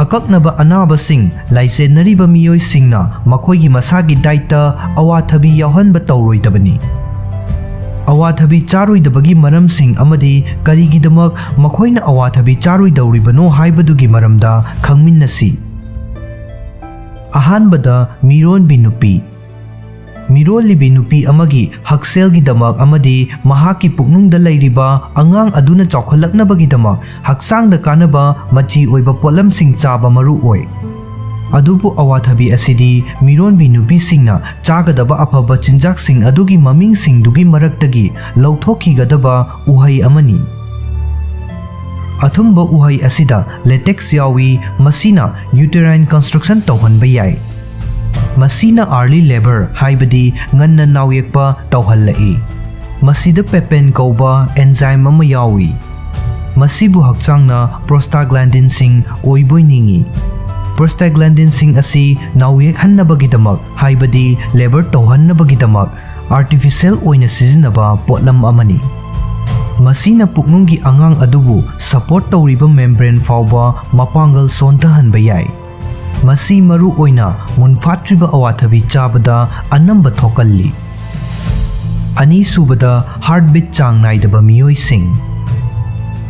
ꯑꯀꯛꯅꯕ ꯑꯅꯥꯕꯁꯤꯡ ꯂꯥꯏꯆꯦꯟꯅꯔꯤꯕ ꯃꯤꯑꯣꯏꯁꯤꯡꯅ ꯃꯈꯣꯏꯒꯤ ꯃꯁꯥꯒꯤ ꯗꯥꯏꯠꯇ ꯑꯋꯥꯊꯕꯤ ꯌꯥꯎꯍꯟꯕ ꯇꯧꯔꯣꯏꯗꯕꯅꯤ꯫ ꯑꯋꯥꯊꯕꯤ ꯆꯥꯔꯣꯏꯗꯕꯒꯤ ꯃꯔꯝꯁꯤꯡ ꯑꯃꯗꯤ ꯀꯔꯤꯒꯤꯗꯃꯛ ꯃꯈꯣꯏꯅ ꯑꯋꯥꯊꯕꯤ ꯆꯥꯔꯣꯏꯗꯧꯔꯤꯕꯅꯣ ꯍꯥꯏꯕꯗꯨꯒꯤ ꯃꯔꯝꯗ ꯈꯪꯃꯤꯟꯅꯁꯤ꯫ ꯑꯍꯥꯟꯕꯗ, ꯃꯤꯔꯣꯟꯕꯤ ꯅꯨꯄꯤ꯫ ꯃꯤꯔꯣꯜꯂꯤꯕꯤ ꯅꯨꯄꯤ ꯑꯃꯒꯤ ꯍꯛꯁꯦꯜꯒꯤꯗꯃꯛ ꯑꯃꯗꯤ ꯃꯍꯥꯛꯀꯤ ꯄꯨꯛꯅꯨꯡꯗ ꯂꯩꯔꯤꯕ ꯑꯉꯥꯡ ꯑꯗꯨꯅ ꯆꯥꯎꯈꯠꯂꯛꯅꯕꯒꯤꯗꯃꯛ ꯍꯛꯆꯥꯡꯗ ꯀꯥꯟꯅꯕ ꯃꯆꯤ ꯑꯣꯏꯕ ꯄꯣꯠꯂꯝꯁꯤꯡ ꯆꯥꯕ ꯃꯔꯨ ꯑꯣꯏ꯫ ꯑꯗꯨꯕꯨ ꯑꯋꯥꯊꯕꯤ ꯑꯁꯤꯗꯤ ꯃꯤꯔꯣꯟꯕꯤ ꯅꯨꯄꯤꯁꯤꯡꯅ ꯆꯥꯒꯗꯕ ꯑꯐꯕ ꯆꯤꯟꯖꯥꯛꯁꯤꯡ ꯑꯗꯨꯒꯤ ꯃꯃꯤꯡꯁꯤꯡꯗꯨꯒꯤ ꯃꯔꯛꯇꯒꯤ ꯂꯧꯊꯣꯛꯈꯤꯒꯗꯕ ꯎꯍꯩ ꯑꯃꯅꯤ꯫ ꯑꯊꯨꯝꯕ ꯎꯍꯩ ꯑꯁꯤꯗ ꯂꯦꯇꯦꯛꯁ ꯌꯥꯎꯏ, ꯃꯁꯤꯅ ꯌꯨꯇꯦꯔꯥꯏꯟ ꯀꯟꯁꯇ꯭ꯔꯛꯁꯟ ꯇꯧꯍꯟꯕ ꯌꯥꯏ꯫ ꯃꯁꯤꯅ ꯑꯥꯔꯂꯤ ꯂꯦꯕꯔ, ꯍꯥꯏꯕꯗꯤ ꯉꯟꯅ ꯅꯥꯎꯌꯦꯛꯄ ꯇꯧꯍꯜꯂꯛꯏ꯫ ꯃꯁꯤꯗ ꯄꯦꯄꯦꯟ ꯀꯧꯕ ꯑꯦꯟꯖꯥꯏꯝ ꯑꯃ ꯌꯥꯎꯏ꯫ ꯃꯁꯤꯕꯨ ꯍꯛꯆꯥꯡꯅ ꯄ꯭ꯔꯣꯁꯇꯥꯒ꯭ꯂꯥꯟꯗꯤꯟꯁꯤꯡ ꯑꯣꯏꯕꯣꯏ ꯅꯤꯡꯏ꯫ ꯄ꯭ꯔꯣꯁꯇꯥꯒ꯭ꯂꯥꯟꯗꯤꯟꯁꯤꯡ ꯑꯁꯤ ꯅꯥꯎꯌꯦꯛꯍꯟꯅꯕꯒꯤꯗꯃꯛ, ꯍꯥꯏꯕꯗꯤ ꯂꯦꯕꯔ ꯇꯧꯍꯟꯅꯕꯒꯤꯗꯃꯛ, ꯑꯥꯔꯇꯤꯐꯤꯁꯤꯌꯦꯜ ꯑꯣꯏꯅ ꯁꯤꯖꯤꯟꯅꯕ ꯄꯣꯠꯂꯝ ꯑꯃꯅꯤ꯫ ꯃꯁꯤꯅ ꯄꯨꯛꯅꯨꯡꯒꯤ ꯑꯉꯥꯡ ꯑꯗꯨꯕꯨ ꯁꯄꯣꯔꯠ ꯇꯧꯔꯤꯕ ꯃꯦꯝꯕ꯭ꯔꯦꯟ ꯐꯥꯎꯕ ꯃꯄꯥꯡꯒꯜ ꯁꯣꯟꯊꯍꯟꯕ ꯌꯥꯏ꯫ ꯃꯁꯤ ꯃꯔꯨ ꯑꯣꯏꯅ ꯃꯨꯟꯐꯥꯠꯇ꯭ꯔꯤꯕ ꯑꯋꯥꯊꯕꯤ ꯆꯥꯕꯗ ꯑꯅꯝꯕ ꯊꯣꯛꯀꯜꯂꯤ꯫ ꯑꯅꯤꯁꯨꯕꯗ, ꯍꯥꯔꯠꯕꯤꯠ ꯆꯥꯡ ꯅꯥꯏꯗꯕ ꯃꯤꯑꯣꯏꯁꯤꯡ꯫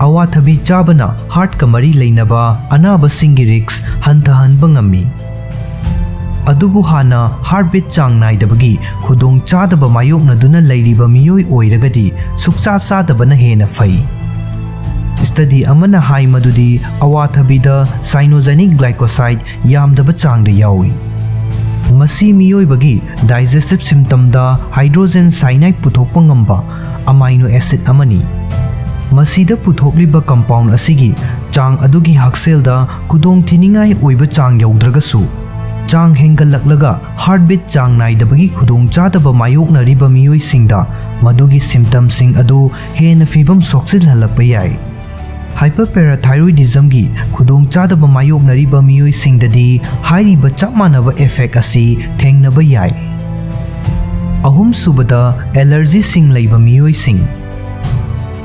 ꯑꯋꯥꯊꯕꯤ ꯆꯥꯕꯅ ꯍꯥꯔꯠꯀ ꯃꯔꯤ ꯂꯩꯅꯕ ꯑꯅꯥꯕꯁꯤꯡꯒꯤ ꯔꯤꯁ꯭ꯛ ꯍꯟꯊꯍꯟꯕ ꯉꯝꯃꯤ꯫ ꯑꯗꯨꯕꯨ ꯍꯥꯟꯅ ꯍꯥꯔꯠꯕꯤꯠ ꯆꯥꯡ ꯅꯥꯏꯗꯕꯒꯤ ꯈꯨꯗꯣꯡꯆꯥꯗꯕ ꯃꯥꯌꯣꯛꯅꯗꯨꯅ ꯂꯩꯔꯤꯕ ꯃꯤꯑꯣꯏ ꯑꯣꯏꯔꯒꯗꯤ ꯁꯨꯛꯆꯥ ꯆꯥꯗꯕꯅ ꯍꯦꯟꯅ ꯐꯩ꯫ ꯁ꯭ꯇꯗꯤ ꯑꯃꯅ ꯍꯥꯏ ꯃꯗꯨꯗꯤ ꯑꯋꯥꯊꯕꯤꯗ ꯁꯥꯏꯅꯣꯖꯦꯅꯤꯛ ꯒ꯭ꯂꯥꯏꯀꯣꯁꯥꯏꯗ ꯌꯥꯝꯗꯕ ꯆꯥꯡꯗ ꯌꯥꯎꯏ꯫ ꯃꯁꯤ ꯃꯤꯑꯣꯏꯕꯒꯤ ꯗꯥꯏꯖꯦꯁꯇꯤꯚ ꯁꯤꯝꯇꯝꯗ ꯍꯥꯏꯗ꯭ꯔꯣꯖꯦꯟ ꯁꯥꯏꯅꯥꯏꯗ ꯄꯨꯊꯣꯛꯄ ꯉꯝꯕ ꯑꯃꯥꯏꯅꯣ ꯑꯦꯁꯤꯗ ꯑꯃꯅꯤ꯫ ꯃꯁꯤꯗ ꯄꯨꯊꯣꯛꯂꯤꯕ compound ꯑꯁꯤꯒꯤ ꯆꯥꯡ ꯑꯗꯨꯒꯤ ꯍꯛꯁꯦꯜꯗ ꯈꯨꯗꯣꯡ ꯊꯤꯅꯤꯡꯉꯥꯏ ꯑꯣꯏꯕ ꯆꯥꯡ ꯌꯧꯗ꯭ꯔꯒꯁꯨ, ꯆꯥꯡ ꯍꯦꯟꯒꯠꯂꯛꯂꯒ heartbeat ꯆꯥꯡ ꯅꯥꯏꯗꯕꯒꯤ ꯈꯨꯗꯣꯡꯆꯥꯗꯕ ꯃꯥꯌꯣꯛꯅꯔꯤꯕ ꯃꯤꯑꯣꯏꯁꯤꯡꯗ ꯃꯗꯨꯒꯤ symptomꯁꯤꯡ ꯑꯗꯨ ꯍꯦꯟꯅ ꯐꯤꯕꯝ ꯁꯣꯛꯆꯤꯜꯍꯜꯂꯛꯄ ꯌꯥꯏ꯫ Hyperparathyroidismꯒꯤ ꯈꯨꯗꯣꯡꯆꯥꯗꯕ ꯃꯥꯌꯣꯛꯅꯔꯤꯕ ꯃꯤꯑꯣꯏꯁꯤꯡꯗꯗꯤ ꯍꯥꯏꯔꯤꯕ ꯆꯞ ꯃꯥꯟꯅꯕ effect ꯑꯁꯤ ꯊꯦꯡꯅꯕ ꯌꯥꯏ꯫ ꯑꯍꯨꯝꯁꯨꯕꯗ, allergyꯁꯤꯡ ꯂꯩꯕ ꯃꯤꯑꯣꯏꯁꯤꯡ꯫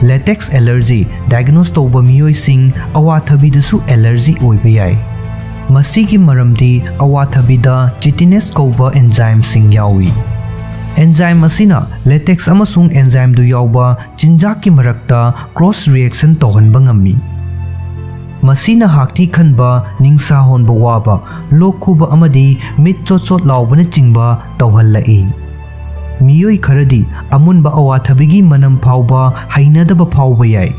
Latex allergy diagnose ꯇꯧꯕ ꯃꯤꯑꯣꯏꯁꯤꯡ ꯑꯋꯥꯊꯕꯤꯗꯁꯨ allergy ꯑꯣꯏꯕ ꯌꯥꯏ꯫ ꯃꯁꯤꯒꯤ ꯃꯔꯝꯗꯤ ꯑꯋꯥꯊꯕꯤꯗ chitinase ꯀꯧꯕ enzymeꯁꯤꯡ ꯌꯥꯎꯏ꯫ Enzyme ꯑꯁꯤꯅ latex ꯑꯃꯁꯨꯡ enzymeꯗꯨ ꯌꯥꯎꯕ ꯆꯤꯟꯖꯥꯛꯀꯤ ꯃꯔꯛꯇ cross reaction ꯇꯧꯍꯟꯕ ꯉꯝꯃꯤ꯫ ꯃꯁꯤꯅ ꯍꯥꯛꯊꯤ ꯈꯟꯕ, ꯅꯤꯡꯁꯥ ꯍꯣꯟꯕ ꯋꯥꯕ, ꯂꯣꯛ ꯈꯨꯕ ꯑꯃꯗꯤ ꯃꯤꯠ ꯆꯣꯠ ꯆꯣꯠ ꯂꯥꯎꯕꯅꯆꯤꯡꯕ ꯇꯧꯍꯜꯂꯛꯏ꯫ ꯃꯤꯑꯣꯏ ꯈꯔꯗꯤ ꯑꯃꯨꯟꯕ ꯑꯋꯥꯊꯕꯤꯒꯤ ꯃꯅꯝ ꯐꯥꯎꯕ ꯍꯩꯅꯗꯕ ꯐꯥꯎꯕ ꯌꯥꯏ꯫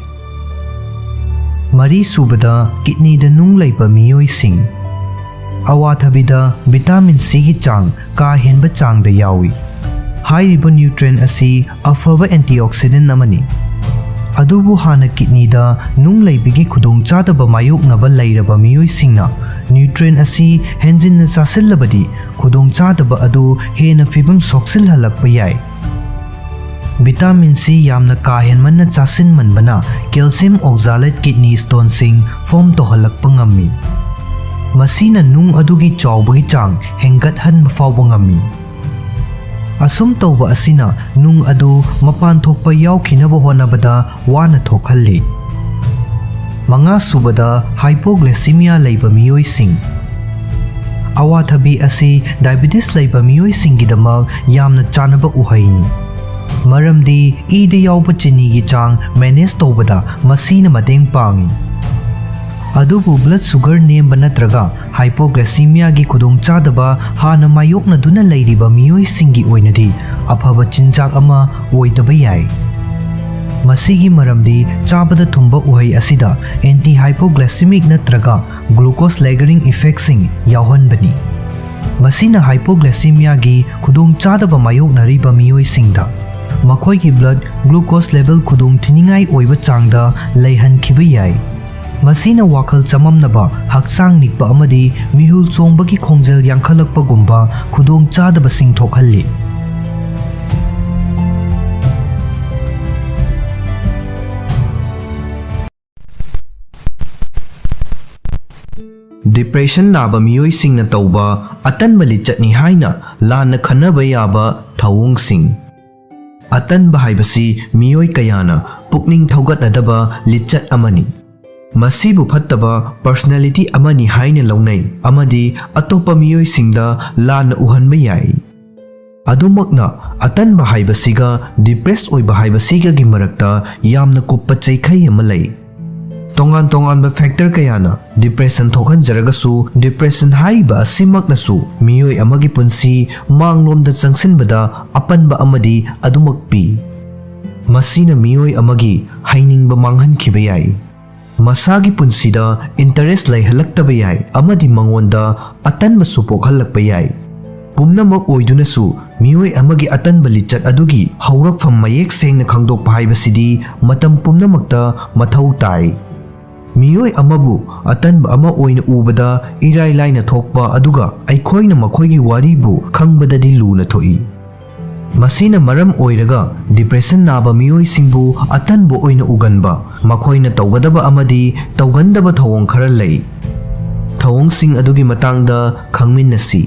ꯃꯔꯤꯁꯨꯕꯗ, kidneyꯗ ꯅꯨꯡ ꯂꯩꯕ ꯃꯤꯑꯣꯏꯁꯤꯡ꯫ ꯑꯋꯥꯊꯕꯤꯗ vitamin Cꯒꯤ ꯆꯥꯡ ꯀꯥ ꯍꯦꯟꯕ ꯆꯥꯡꯗ ꯌꯥꯎꯏ꯫ ꯍꯥꯏꯔꯤꯕ nutrient ꯑꯁꯤ ꯑꯐꯕ antioxidant ꯑꯃꯅꯤ꯫ ꯑꯗꯨꯕꯨ ꯍꯥꯟꯅ kidneyꯗ ꯅꯨꯡ ꯂꯩꯕꯒꯤ ꯈꯨꯗꯣꯡꯆꯥꯗꯕ ꯃꯥꯌꯣꯛꯅꯕ ꯂꯩꯔꯕ ꯃꯤꯑꯣꯏꯁꯤꯡꯅ nutrient ꯑꯁꯤ ꯍꯦꯟꯖꯤꯟꯅ ꯆꯥꯁꯤꯜꯂꯕꯗꯤ ꯈꯨꯗꯣꯡꯆꯥꯗꯕ ꯑꯗꯨ ꯍꯦꯟꯅ ꯐꯤꯕꯝ ꯁꯣꯛꯆꯤꯜꯍꯜꯂꯛꯄ ꯌꯥꯏ꯫ Vitamin C ꯌꯥꯝꯅ ꯀꯥ ꯍꯦꯟꯃꯟꯅ ꯆꯥꯁꯤꯟꯃꯟꯕꯅ calcium oxalate kidney stoneꯁꯤꯡ form ꯇꯧꯍꯜꯂꯛꯄ ꯉꯝꯃꯤ꯫ ꯃꯁꯤꯅ ꯅꯨꯡ ꯑꯗꯨꯒꯤ ꯆꯥꯎꯕꯒꯤ ꯆꯥꯡ ꯍꯦꯟꯒꯠꯍꯟꯕ ꯐꯥꯎꯕ ꯉꯝꯃꯤ꯫ ꯑꯁꯨꯝ ꯇꯧꯕ ꯑꯁꯤꯅ ꯅꯨꯡ ꯑꯗꯨ ꯃꯄꯥꯟ ꯊꯣꯛꯄ ꯌꯥꯎꯈꯤꯅꯕ ꯍꯣꯠꯅꯕꯗ ꯋꯥꯅ ꯊꯣꯛꯍꯜꯂꯤ꯫ ꯃꯉꯥꯁꯨꯕꯗ, hypoglycemia ꯂꯩꯕ ꯃꯤꯑꯣꯏꯁꯤꯡ꯫ ꯑꯋꯥꯊꯕꯤ ꯑꯁꯤ diabetes ꯂꯩꯕ ꯃꯤꯑꯣꯏꯁꯤꯡꯒꯤꯗꯃꯛ ꯌꯥꯝꯅ ꯆꯥꯅꯕ ꯎꯍꯩꯅꯤ, ꯃꯔꯝꯗꯤ ꯏꯗ ꯌꯥꯎꯕ ꯆꯤꯅꯤꯒꯤ ꯆꯥꯡ manage ꯇꯧꯕꯗ ꯃꯁꯤꯅ ꯃꯇꯦꯡ ꯄꯥꯡꯏ꯫ ꯑꯗꯨꯕꯨ blood sugar ꯅꯦꯝꯕ ꯅꯠꯇ꯭ꯔꯒ hypoglycemiaꯒꯤ ꯈꯨꯗꯣꯡꯆꯥꯗꯕ ꯍꯥꯟꯅ ꯃꯥꯌꯣꯛꯅꯗꯨꯅ ꯂꯩꯔꯤꯕ ꯃꯤꯑꯣꯏꯁꯤꯡꯒꯤ ꯑꯣꯏꯅꯗꯤ ꯑꯐꯕ ꯆꯤꯟꯖꯥꯛ ꯑꯃ ꯑꯣꯏꯗꯕ ꯌꯥꯏ꯫ ꯃꯁꯤꯒꯤ ꯃꯔꯝꯗꯤ ꯆꯥꯕꯗ ꯊꯨꯝꯕ ꯎꯍꯩ ꯑꯁꯤꯗ anti hypoglycemic ꯅꯠꯇ꯭ꯔꯒ glucose lowering effectꯁꯤꯡ ꯌꯥꯎꯍꯟꯕꯅꯤ꯫ ꯃꯁꯤꯅ hypoglycemiaꯒꯤ ꯈꯨꯗꯣꯡꯆꯥꯗꯕ ꯃꯥꯌꯣꯛꯅꯔꯤꯕ ꯃꯤꯑꯣꯏꯁꯤꯡꯗ ꯃꯈꯣꯏꯒꯤ blood glucose level ꯈꯨꯗꯣꯡ ꯊꯤꯅꯤꯡꯉꯥꯏ ꯑꯣꯏꯕ ꯆꯥꯡꯗ ꯂꯩꯍꯟꯈꯤꯕ ꯌꯥꯏ꯫ ꯃꯁꯤꯅ ꯋꯥꯈꯜ ꯆꯃꯝꯅꯕ, ꯍꯛꯆꯥꯡ ꯅꯤꯛꯄ ꯑꯃꯗꯤ ꯃꯤꯍꯨꯜ ꯆꯣꯡꯕꯒꯤ ꯈꯣꯡꯖꯦꯜ ꯌꯥꯡꯈꯠꯂꯛꯄꯒꯨꯝꯕ ꯈꯨꯗꯣꯡ ꯆꯥꯗꯕꯁꯤꯡ ꯊꯣꯛꯍꯜꯂꯤ꯫ Depression ꯅꯥꯕ ꯃꯤꯑꯣꯏꯁꯤꯡꯅ ꯇꯧꯕ ꯑꯇꯟꯕ ꯂꯤꯆꯠꯅꯤ ꯍꯥꯏꯅ ꯂꯥꯟꯅ ꯈꯟꯅꯕ ꯌꯥꯕ ꯊꯧꯑꯣꯡꯁꯤꯡ꯫ ꯑꯇꯟꯕ ꯍꯥꯏꯕꯁꯤ ꯃꯤꯑꯣꯏ ꯀꯌꯥꯅ ꯄꯨꯛꯅꯤꯡ ꯊꯧꯒꯠꯅꯗꯕ ꯂꯤꯆꯠ ꯑꯃꯅꯤ꯫ ꯃꯁꯤꯕꯨ ꯐꯠꯇꯕ personality ꯑꯃꯅꯤ ꯍꯥꯏꯅ ꯂꯧꯅꯩ ꯑꯃꯗꯤ ꯑꯇꯣꯞꯄ ꯃꯤꯑꯣꯏꯁꯤꯡꯗ ꯂꯥꯟꯅ ꯎꯍꯟꯕ ꯌꯥꯏ꯫ ꯑꯗꯨꯃꯛꯅ, ꯑꯇꯟꯕ ꯍꯥꯏꯕꯁꯤꯒ depress ꯑꯣꯏꯕ ꯍꯥꯏꯕꯁꯤꯒꯒꯤ ꯃꯔꯛꯇ ꯌꯥꯝꯅ ꯀꯨꯞꯄ ꯆꯩꯈꯩ ꯑꯃ ꯂꯩ꯫ ꯇꯣꯉꯥꯟ ꯇꯣꯉꯥꯟꯕ factor ꯀꯌꯥꯅ depression ꯊꯣꯛꯍꯟꯖꯔꯒꯁꯨ, depression ꯍꯥꯏꯔꯤꯕ ꯑꯁꯤꯃꯛꯅꯁꯨ ꯃꯤꯑꯣꯏ ꯑꯃꯒꯤ ꯄꯨꯟꯁꯤ ꯃꯥꯡꯂꯣꯝꯗ ꯆꯪꯁꯤꯟꯕꯗ ꯑꯄꯟꯕ ꯑꯃꯗꯤ ꯑꯗꯨꯃꯛ ꯄꯤ꯫ ꯃꯁꯤꯅ ꯃꯤꯑꯣꯏ ꯑꯃꯒꯤ ꯍꯩꯅꯤꯡꯕ ꯃꯥꯡꯍꯟꯈꯤꯕ ꯌꯥꯏ, ꯃꯁꯥꯒꯤ ꯄꯨꯟꯁꯤꯗ interest ꯂꯩꯍꯜꯂꯛꯇꯕ ꯌꯥꯏ ꯑꯃꯗꯤ ꯃꯉꯣꯟꯗ ꯑꯇꯟꯕꯁꯨ ꯄꯣꯛꯍꯜꯂꯛꯄ ꯌꯥꯏ꯫ ꯄꯨꯝꯅꯃꯛ ꯑꯣꯏꯗꯨꯅꯁꯨ, ꯃꯤꯑꯣꯏ ꯑꯃꯒꯤ ꯑꯇꯟꯕ ꯂꯤꯆꯠ ꯑꯗꯨꯒꯤ ꯍꯧꯔꯛꯐꯝ ꯃꯌꯦꯛ ꯁꯦꯡꯅ ꯈꯪꯗꯣꯛꯄ ꯍꯥꯏꯕꯁꯤꯗꯤ ꯃꯇꯝ ꯄꯨꯝꯅꯃꯛꯇ ꯃꯊꯧ ꯇꯥꯏ꯫ ꯃꯤꯑꯣꯏ ꯑꯃꯕꯨ ꯑꯇꯟꯕ ꯑꯃ ꯑꯣꯏꯅ ꯎꯕꯗ ꯏꯔꯥꯏ ꯂꯥꯏꯅ ꯊꯣꯛꯄ, ꯑꯗꯨꯒ ꯑꯩꯈꯣꯏꯅ ꯃꯈꯣꯏꯒꯤ ꯋꯥꯔꯤꯕꯨ ꯈꯪꯕꯗꯗꯤ ꯂꯨꯅ ꯊꯣꯛꯏ꯫ ꯃꯁꯤꯅ ꯃꯔꯝ ꯑꯣꯏꯔꯒ depression ꯅꯥꯕ ꯃꯤꯑꯣꯏꯁꯤꯡꯕꯨ ꯑꯇꯟꯕ ꯑꯣꯏꯅ ꯎꯒꯟꯕ, ꯃꯈꯣꯏꯅ ꯇꯧꯒꯗꯕ ꯑꯃꯗꯤ ꯇꯧꯒꯟꯗꯕ ꯊꯧꯑꯣꯡ ꯈꯔ ꯂꯩ꯫ ꯊꯧꯑꯣꯡꯁꯤꯡ ꯑꯗꯨꯒꯤ ꯃꯇꯥꯡꯗ ꯈꯪꯃꯤꯟꯅꯁꯤ꯫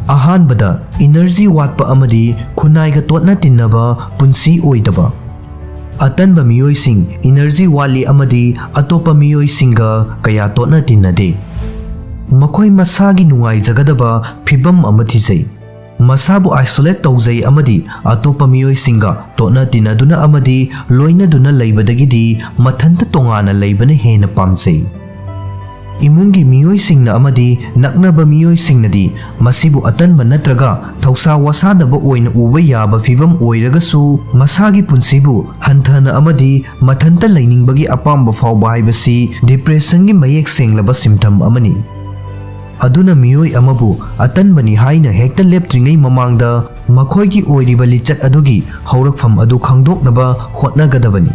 ꯑꯍꯥꯟꯕꯗ, energy ꯋꯥꯠꯄ ꯑꯃꯗꯤ ꯈꯨꯟꯅꯥꯏꯒ ꯇꯣꯠꯅ ꯇꯤꯟꯅꯕ ꯄꯨꯟꯁꯤ ꯑꯣꯏꯗꯕ꯫ ꯑꯇꯟꯕ ꯃꯤꯑꯣꯏꯁꯤꯡ energy ꯋꯥꯠꯂꯤ ꯑꯃꯗꯤ ꯑꯇꯣꯞꯄ ꯃꯤꯑꯣꯏꯁꯤꯡꯒ ꯀꯌꯥ ꯇꯣꯠꯅ ꯇꯤꯟꯅꯗꯦ꯫ ꯃꯈꯣꯏ ꯃꯁꯥꯒꯤ ꯅꯨꯡꯉꯥꯏꯖꯒꯗꯕ ꯐꯤꯚꯝ ꯑꯃ ꯊꯤꯖꯩ, ꯃꯁꯥꯕꯨ isolate ꯇꯧꯖꯩ ꯑꯃꯗꯤ ꯑꯇꯣꯞꯄ ꯃꯤꯑꯣꯏꯁꯤꯡꯒ ꯇꯣꯠꯅ ꯇꯤꯟꯅꯗꯨꯅ ꯑꯃꯗꯤ ꯂꯣꯏꯅꯗꯨꯅ ꯂꯩꯕꯗꯒꯤꯗꯤ ꯃꯊꯟꯇ ꯇꯣꯉꯥꯟꯅ ꯂꯩꯕꯅ ꯍꯦꯟꯅ ꯄꯥꯝꯖꯩ꯫ ꯏꯃꯨꯡꯒꯤ ꯃꯤꯑꯣꯏꯁꯤꯡꯅ ꯑꯃꯗꯤ ꯅꯛꯅꯕ ꯃꯤꯑꯣꯏꯁꯤꯡꯅꯗꯤ ꯃꯁꯤꯕꯨ ꯑꯇꯟꯕ ꯅꯠꯇ꯭ꯔꯒ ꯊꯧꯁꯥ ꯋꯥꯁꯥꯗꯕ ꯑꯣꯏꯅ ꯎꯕ ꯌꯥꯕ ꯐꯤꯚꯝ ꯑꯣꯏꯔꯒꯁꯨ, ꯃꯁꯥꯒꯤ ꯄꯨꯟꯁꯤꯕꯨ ꯍꯟꯊꯅ ꯑꯃꯗꯤ ꯃꯊꯟꯇ ꯂꯩꯅꯤꯡꯕꯒꯤ ꯑꯄꯥꯝꯕ ꯐꯥꯎꯕ ꯍꯥꯏꯕꯁꯤ depression ꯒꯤ ꯃꯌꯦꯛ ꯁꯦꯡꯂꯕ symptom ꯑꯃꯅꯤ꯫ ꯑꯗꯨꯅ ꯃꯤꯑꯣꯏ ꯑꯃꯕꯨ ꯑꯇꯟꯕꯅꯤ ꯍꯥꯏꯅ ꯍꯦꯛꯇ ꯂꯦꯞꯇ꯭ꯔꯤꯉꯩ ꯃꯃꯥꯡꯗ ꯃꯈꯣꯏꯒꯤ ꯑꯣꯏꯔꯤꯕ ꯂꯤꯆꯠ ꯑꯗꯨꯒꯤ ꯍꯧꯔꯛꯐꯝ ꯑꯗꯨ ꯈꯪꯗꯣꯛꯅꯕ ꯍꯣꯠꯅꯒꯗꯕꯅꯤ꯫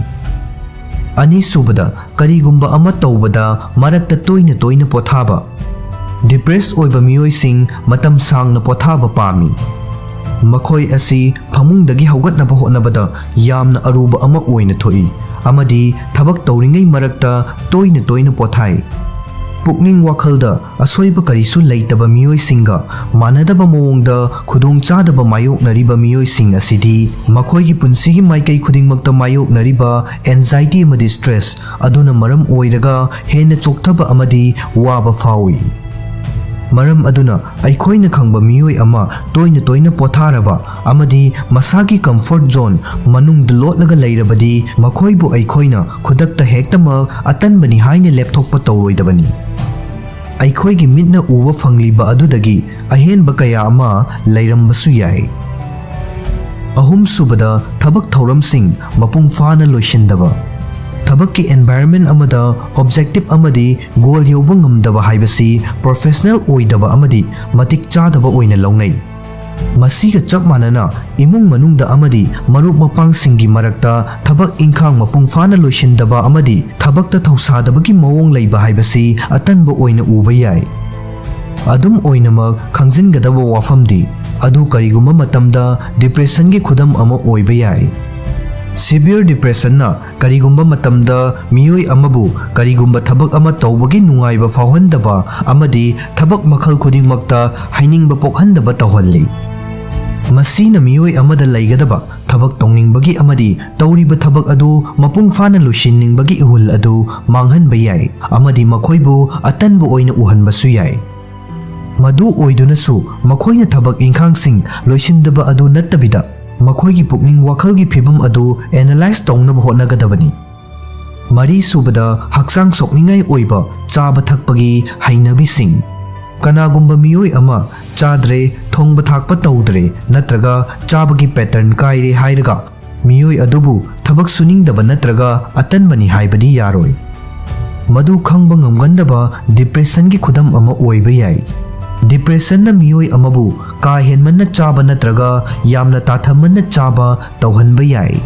ꯑꯅꯤꯁꯨꯕꯗ, ꯀꯔꯤꯒꯨꯝꯕ ꯑꯃ ꯇꯧꯕꯗ ꯃꯔꯛꯇ ꯇꯣꯏꯅ ꯇꯣꯏꯅ ꯄꯣꯊꯥꯕ꯫ ꯗꯤꯄ꯭ꯔꯦꯁ ꯑꯣꯏꯕ ꯃꯤꯑꯣꯏꯁꯤꯡ ꯃꯇꯝ ꯁꯥꯡꯅ ꯄꯣꯊꯥꯕ ꯄꯥꯝꯃꯤ꯫ ꯃꯈꯣꯏ ꯑꯁꯤ ꯐꯃꯨꯡꯗꯒꯤ ꯍꯧꯒꯠꯅꯕ ꯍꯣꯠꯅꯕꯗ ꯌꯥꯝꯅ ꯑꯔꯨꯕ ꯑꯃ ꯑꯣꯏꯅ ꯊꯣꯛꯏ ꯑꯃꯗꯤ ꯊꯕꯛ ꯇꯧꯔꯤꯉꯩ ꯃꯔꯛꯇ ꯇꯣꯏꯅ ꯇꯣꯏꯅ ꯄꯣꯊꯥꯏ꯫ ꯄꯨꯛꯅꯤꯡ ꯋꯥꯈꯜꯗ ꯑꯁꯣꯏꯕ ꯀꯔꯤꯁꯨ ꯂꯩꯇꯕ ꯃꯤꯑꯣꯏꯁꯤꯡꯒ ꯃꯥꯟꯅꯗꯕ ꯃꯑꯣꯡꯗ ꯈꯨꯗꯣꯡꯆꯥꯗꯕ ꯃꯥꯌꯣꯛꯅꯔꯤꯕ ꯃꯤꯑꯣꯏꯁꯤꯡ ꯑꯁꯤꯗꯤ ꯃꯈꯣꯏꯒꯤ ꯄꯨꯟꯁꯤꯒꯤ ꯃꯥꯏꯀꯩ ꯈꯨꯗꯤꯡꯃꯛꯇ ꯃꯥꯌꯣꯛꯅꯔꯤꯕ anxiety ꯑꯃꯗꯤ stress ꯑꯗꯨꯅ ꯃꯔꯝ ꯑꯣꯏꯔꯒ ꯍꯦꯟꯅ ꯆꯣꯛꯊꯕ ꯑꯃꯗꯤ ꯋꯥꯕ ꯐꯥꯎꯏ꯫ ꯃꯔꯝ ꯑꯗꯨꯅ ꯑꯩꯈꯣꯏꯅ ꯈꯪꯕ ꯃꯤꯑꯣꯏ ꯑꯃ ꯇꯣꯏꯅ ꯇꯣꯏꯅ ꯄꯣꯊꯥꯔꯕ ꯑꯃꯗꯤ ꯃꯁꯥꯒꯤ comfort zone ꯃꯅꯨꯡꯗ ꯂꯣꯠꯂꯒ ꯂꯩꯔꯕꯗꯤ ꯃꯈꯣꯏꯕꯨ ꯑꯩꯈꯣꯏꯅ ꯈꯨꯗꯛꯇ ꯍꯦꯛꯇꯃꯛ ꯑꯇꯟꯕꯅꯤ ꯍꯥꯏꯅ ꯂꯦꯞꯊꯣꯛꯄ ꯇꯧꯔꯣꯏꯗꯕꯅꯤ꯫ ꯑꯩꯈꯣꯏꯒꯤ ꯃꯤꯠꯅ ꯎꯕ ꯐꯪꯂꯤꯕ ꯑꯗꯨꯗꯒꯤ ꯑꯍꯦꯟꯕ ꯀꯌꯥ ꯑꯃ ꯂꯩꯔꯝꯕꯁꯨ ꯌꯥꯏ꯫ ꯑꯍꯨꯝꯁꯨꯕꯗ, ꯊꯕꯛ ꯊꯧꯔꯝꯁꯤꯡ ꯃꯄꯨꯡ ꯐꯥꯅ ꯂꯣꯏꯁꯤꯟꯗꯕ꯫ ꯊꯕꯛꯀꯤ environment ꯑꯃꯗ objective ꯑꯃꯗꯤ goal ꯌꯧꯕ ꯉꯝꯗꯕ ꯍꯥꯏꯕꯁꯤ professional ꯑꯣꯏꯗꯕ ꯑꯃꯗꯤ ꯃꯇꯤꯛ ꯆꯥꯗꯕ ꯑꯣꯏꯅ ꯂꯧꯅꯩ꯫ ꯃꯁꯤꯒ ꯆꯞ ꯃꯥꯟꯅꯅ, ꯏꯃꯨꯡ ꯃꯅꯨꯡꯗ ꯑꯃꯗꯤ ꯃꯔꯨꯞ ꯃꯄꯥꯡꯁꯤꯡꯒꯤ ꯃꯔꯛꯇ ꯊꯕꯛ ꯏꯪꯈꯥꯡ ꯃꯄꯨꯡ ꯐꯥꯅ ꯂꯣꯏꯁꯤꯟꯗꯕ ꯑꯃꯗꯤ ꯊꯕꯛꯇ ꯊꯧꯁꯥꯗꯕꯒꯤ ꯃꯑꯣꯡ ꯂꯩꯕ ꯍꯥꯏꯕꯁꯤ ꯑꯇꯟꯕ ꯑꯣꯏꯅ ꯎꯕ ꯌꯥꯏ꯫ ꯑꯗꯨꯝ ꯑꯣꯏꯅꯃꯛ, ꯈꯪꯖꯤꯟꯒꯗꯕ ꯋꯥꯐꯝꯗꯤ, ꯑꯗꯨ ꯀꯔꯤꯒꯨꯝꯕ ꯃꯇꯝꯗ depressionꯒꯤ ꯈꯨꯗꯝ ꯑꯃ ꯑꯣꯏꯕ ꯌꯥꯏ꯫ Severe depressionꯅ ꯀꯔꯤꯒꯨꯝꯕ ꯃꯇꯝꯗ ꯃꯤꯑꯣꯏ ꯑꯃꯕꯨ ꯀꯔꯤꯒꯨꯝꯕ ꯊꯕꯛ ꯑꯃ ꯇꯧꯕꯒꯤ ꯅꯨꯡꯉꯥꯏꯕ ꯐꯥꯎꯍꯟꯗꯕ ꯑꯃꯗꯤ ꯊꯕꯛ ꯃꯈꯜ ꯈꯨꯗꯤꯡꯃꯛꯇ ꯍꯩꯅꯤꯡꯕ ꯄꯣꯛꯍꯟꯗꯕ ꯇꯧꯍꯜꯂꯤ꯫ ꯃꯁꯤꯅ ꯃꯤꯑꯣꯏ ꯑꯃꯗ ꯂꯩꯒꯗꯕ ꯊꯕꯛ ꯇꯧꯅꯤꯡꯕꯒꯤ ꯑꯃꯗꯤ ꯇꯧꯔꯤꯕ ꯊꯕꯛ ꯑꯗꯨ ꯃꯄꯨꯡ ꯐꯥꯅ ꯂꯣꯏꯁꯤꯟꯅꯤꯡꯕꯒꯤ ꯏꯍꯨꯜ ꯑꯗꯨ ꯃꯥꯡꯍꯟꯕ ꯌꯥꯏ ꯑꯃꯗꯤ ꯃꯈꯣꯏꯕꯨ ꯑꯇꯟꯕ ꯑꯣꯏꯅ ꯎꯍꯟꯕꯁꯨ ꯌꯥꯏ꯫ ꯃꯗꯨ ꯑꯣꯏꯗꯨꯅꯁꯨ, ꯃꯈꯣꯏꯅ ꯊꯕꯛ ꯏꯪꯈꯥꯡꯁꯤꯡ ꯂꯣꯏꯁꯤꯟꯗꯕ ꯑꯗꯨ ꯅꯠꯇꯕꯤꯗ, ꯃꯈꯣꯏꯒꯤ ꯄꯨꯛꯅꯤꯡ ꯋꯥꯈꯜꯒꯤ ꯐꯤꯚꯝ ꯑꯗꯨ analyze ꯇꯧꯅꯕ ꯍꯣꯠꯅꯒꯗꯕꯅꯤ꯫ ꯃꯔꯤꯁꯨꯕꯗ, ꯍꯛꯆꯥꯡ ꯁꯣꯛꯅꯤꯡꯉꯥꯏ ꯑꯣꯏꯕ ꯆꯥꯕ ꯊꯛꯄꯒꯤ ꯍꯩꯅꯕꯤꯁꯤꯡ꯫ ꯀꯅꯥꯒꯨꯝꯕ ꯃꯤꯑꯣꯏ ꯑꯃ ꯆꯥꯗ꯭ꯔꯦ, ꯊꯣꯡꯕ ꯊꯥꯛꯄ ꯇꯧꯗ꯭ꯔꯦ ꯅꯠꯇ꯭ꯔꯒ ꯆꯥꯕꯒꯤ pattern ꯀꯥꯏꯔꯦ ꯍꯥꯏꯔꯒ ꯃꯤꯑꯣꯏ ꯑꯗꯨꯕꯨ ꯊꯕꯛ ꯁꯨꯅꯤꯡꯗꯕ ꯅꯠꯇ꯭ꯔꯒ ꯑꯇꯟꯕꯅꯤ ꯍꯥꯏꯕꯗꯤ ꯌꯥꯔꯣꯏ꯫ ꯃꯗꯨ ꯈꯪꯕ ꯉꯝꯒꯟꯗꯕ ꯗꯤꯄ꯭ꯔꯦꯁꯟꯒꯤ ꯈꯨꯗꯝ ꯑꯃ ꯑꯣꯏꯕ ꯌꯥꯏ꯫ ꯗꯤꯄ꯭ꯔꯦꯁꯟꯅ ꯃꯤꯑꯣꯏ ꯑꯃꯕꯨ ꯀꯥ ꯍꯦꯟꯃꯟꯅ ꯆꯥꯕ ꯅꯠꯇ꯭ꯔꯒ ꯌꯥꯝꯅ ꯇꯥꯊꯃꯟꯅ ꯆꯥꯕ ꯇꯧꯍꯟꯕ ꯌꯥꯏ꯫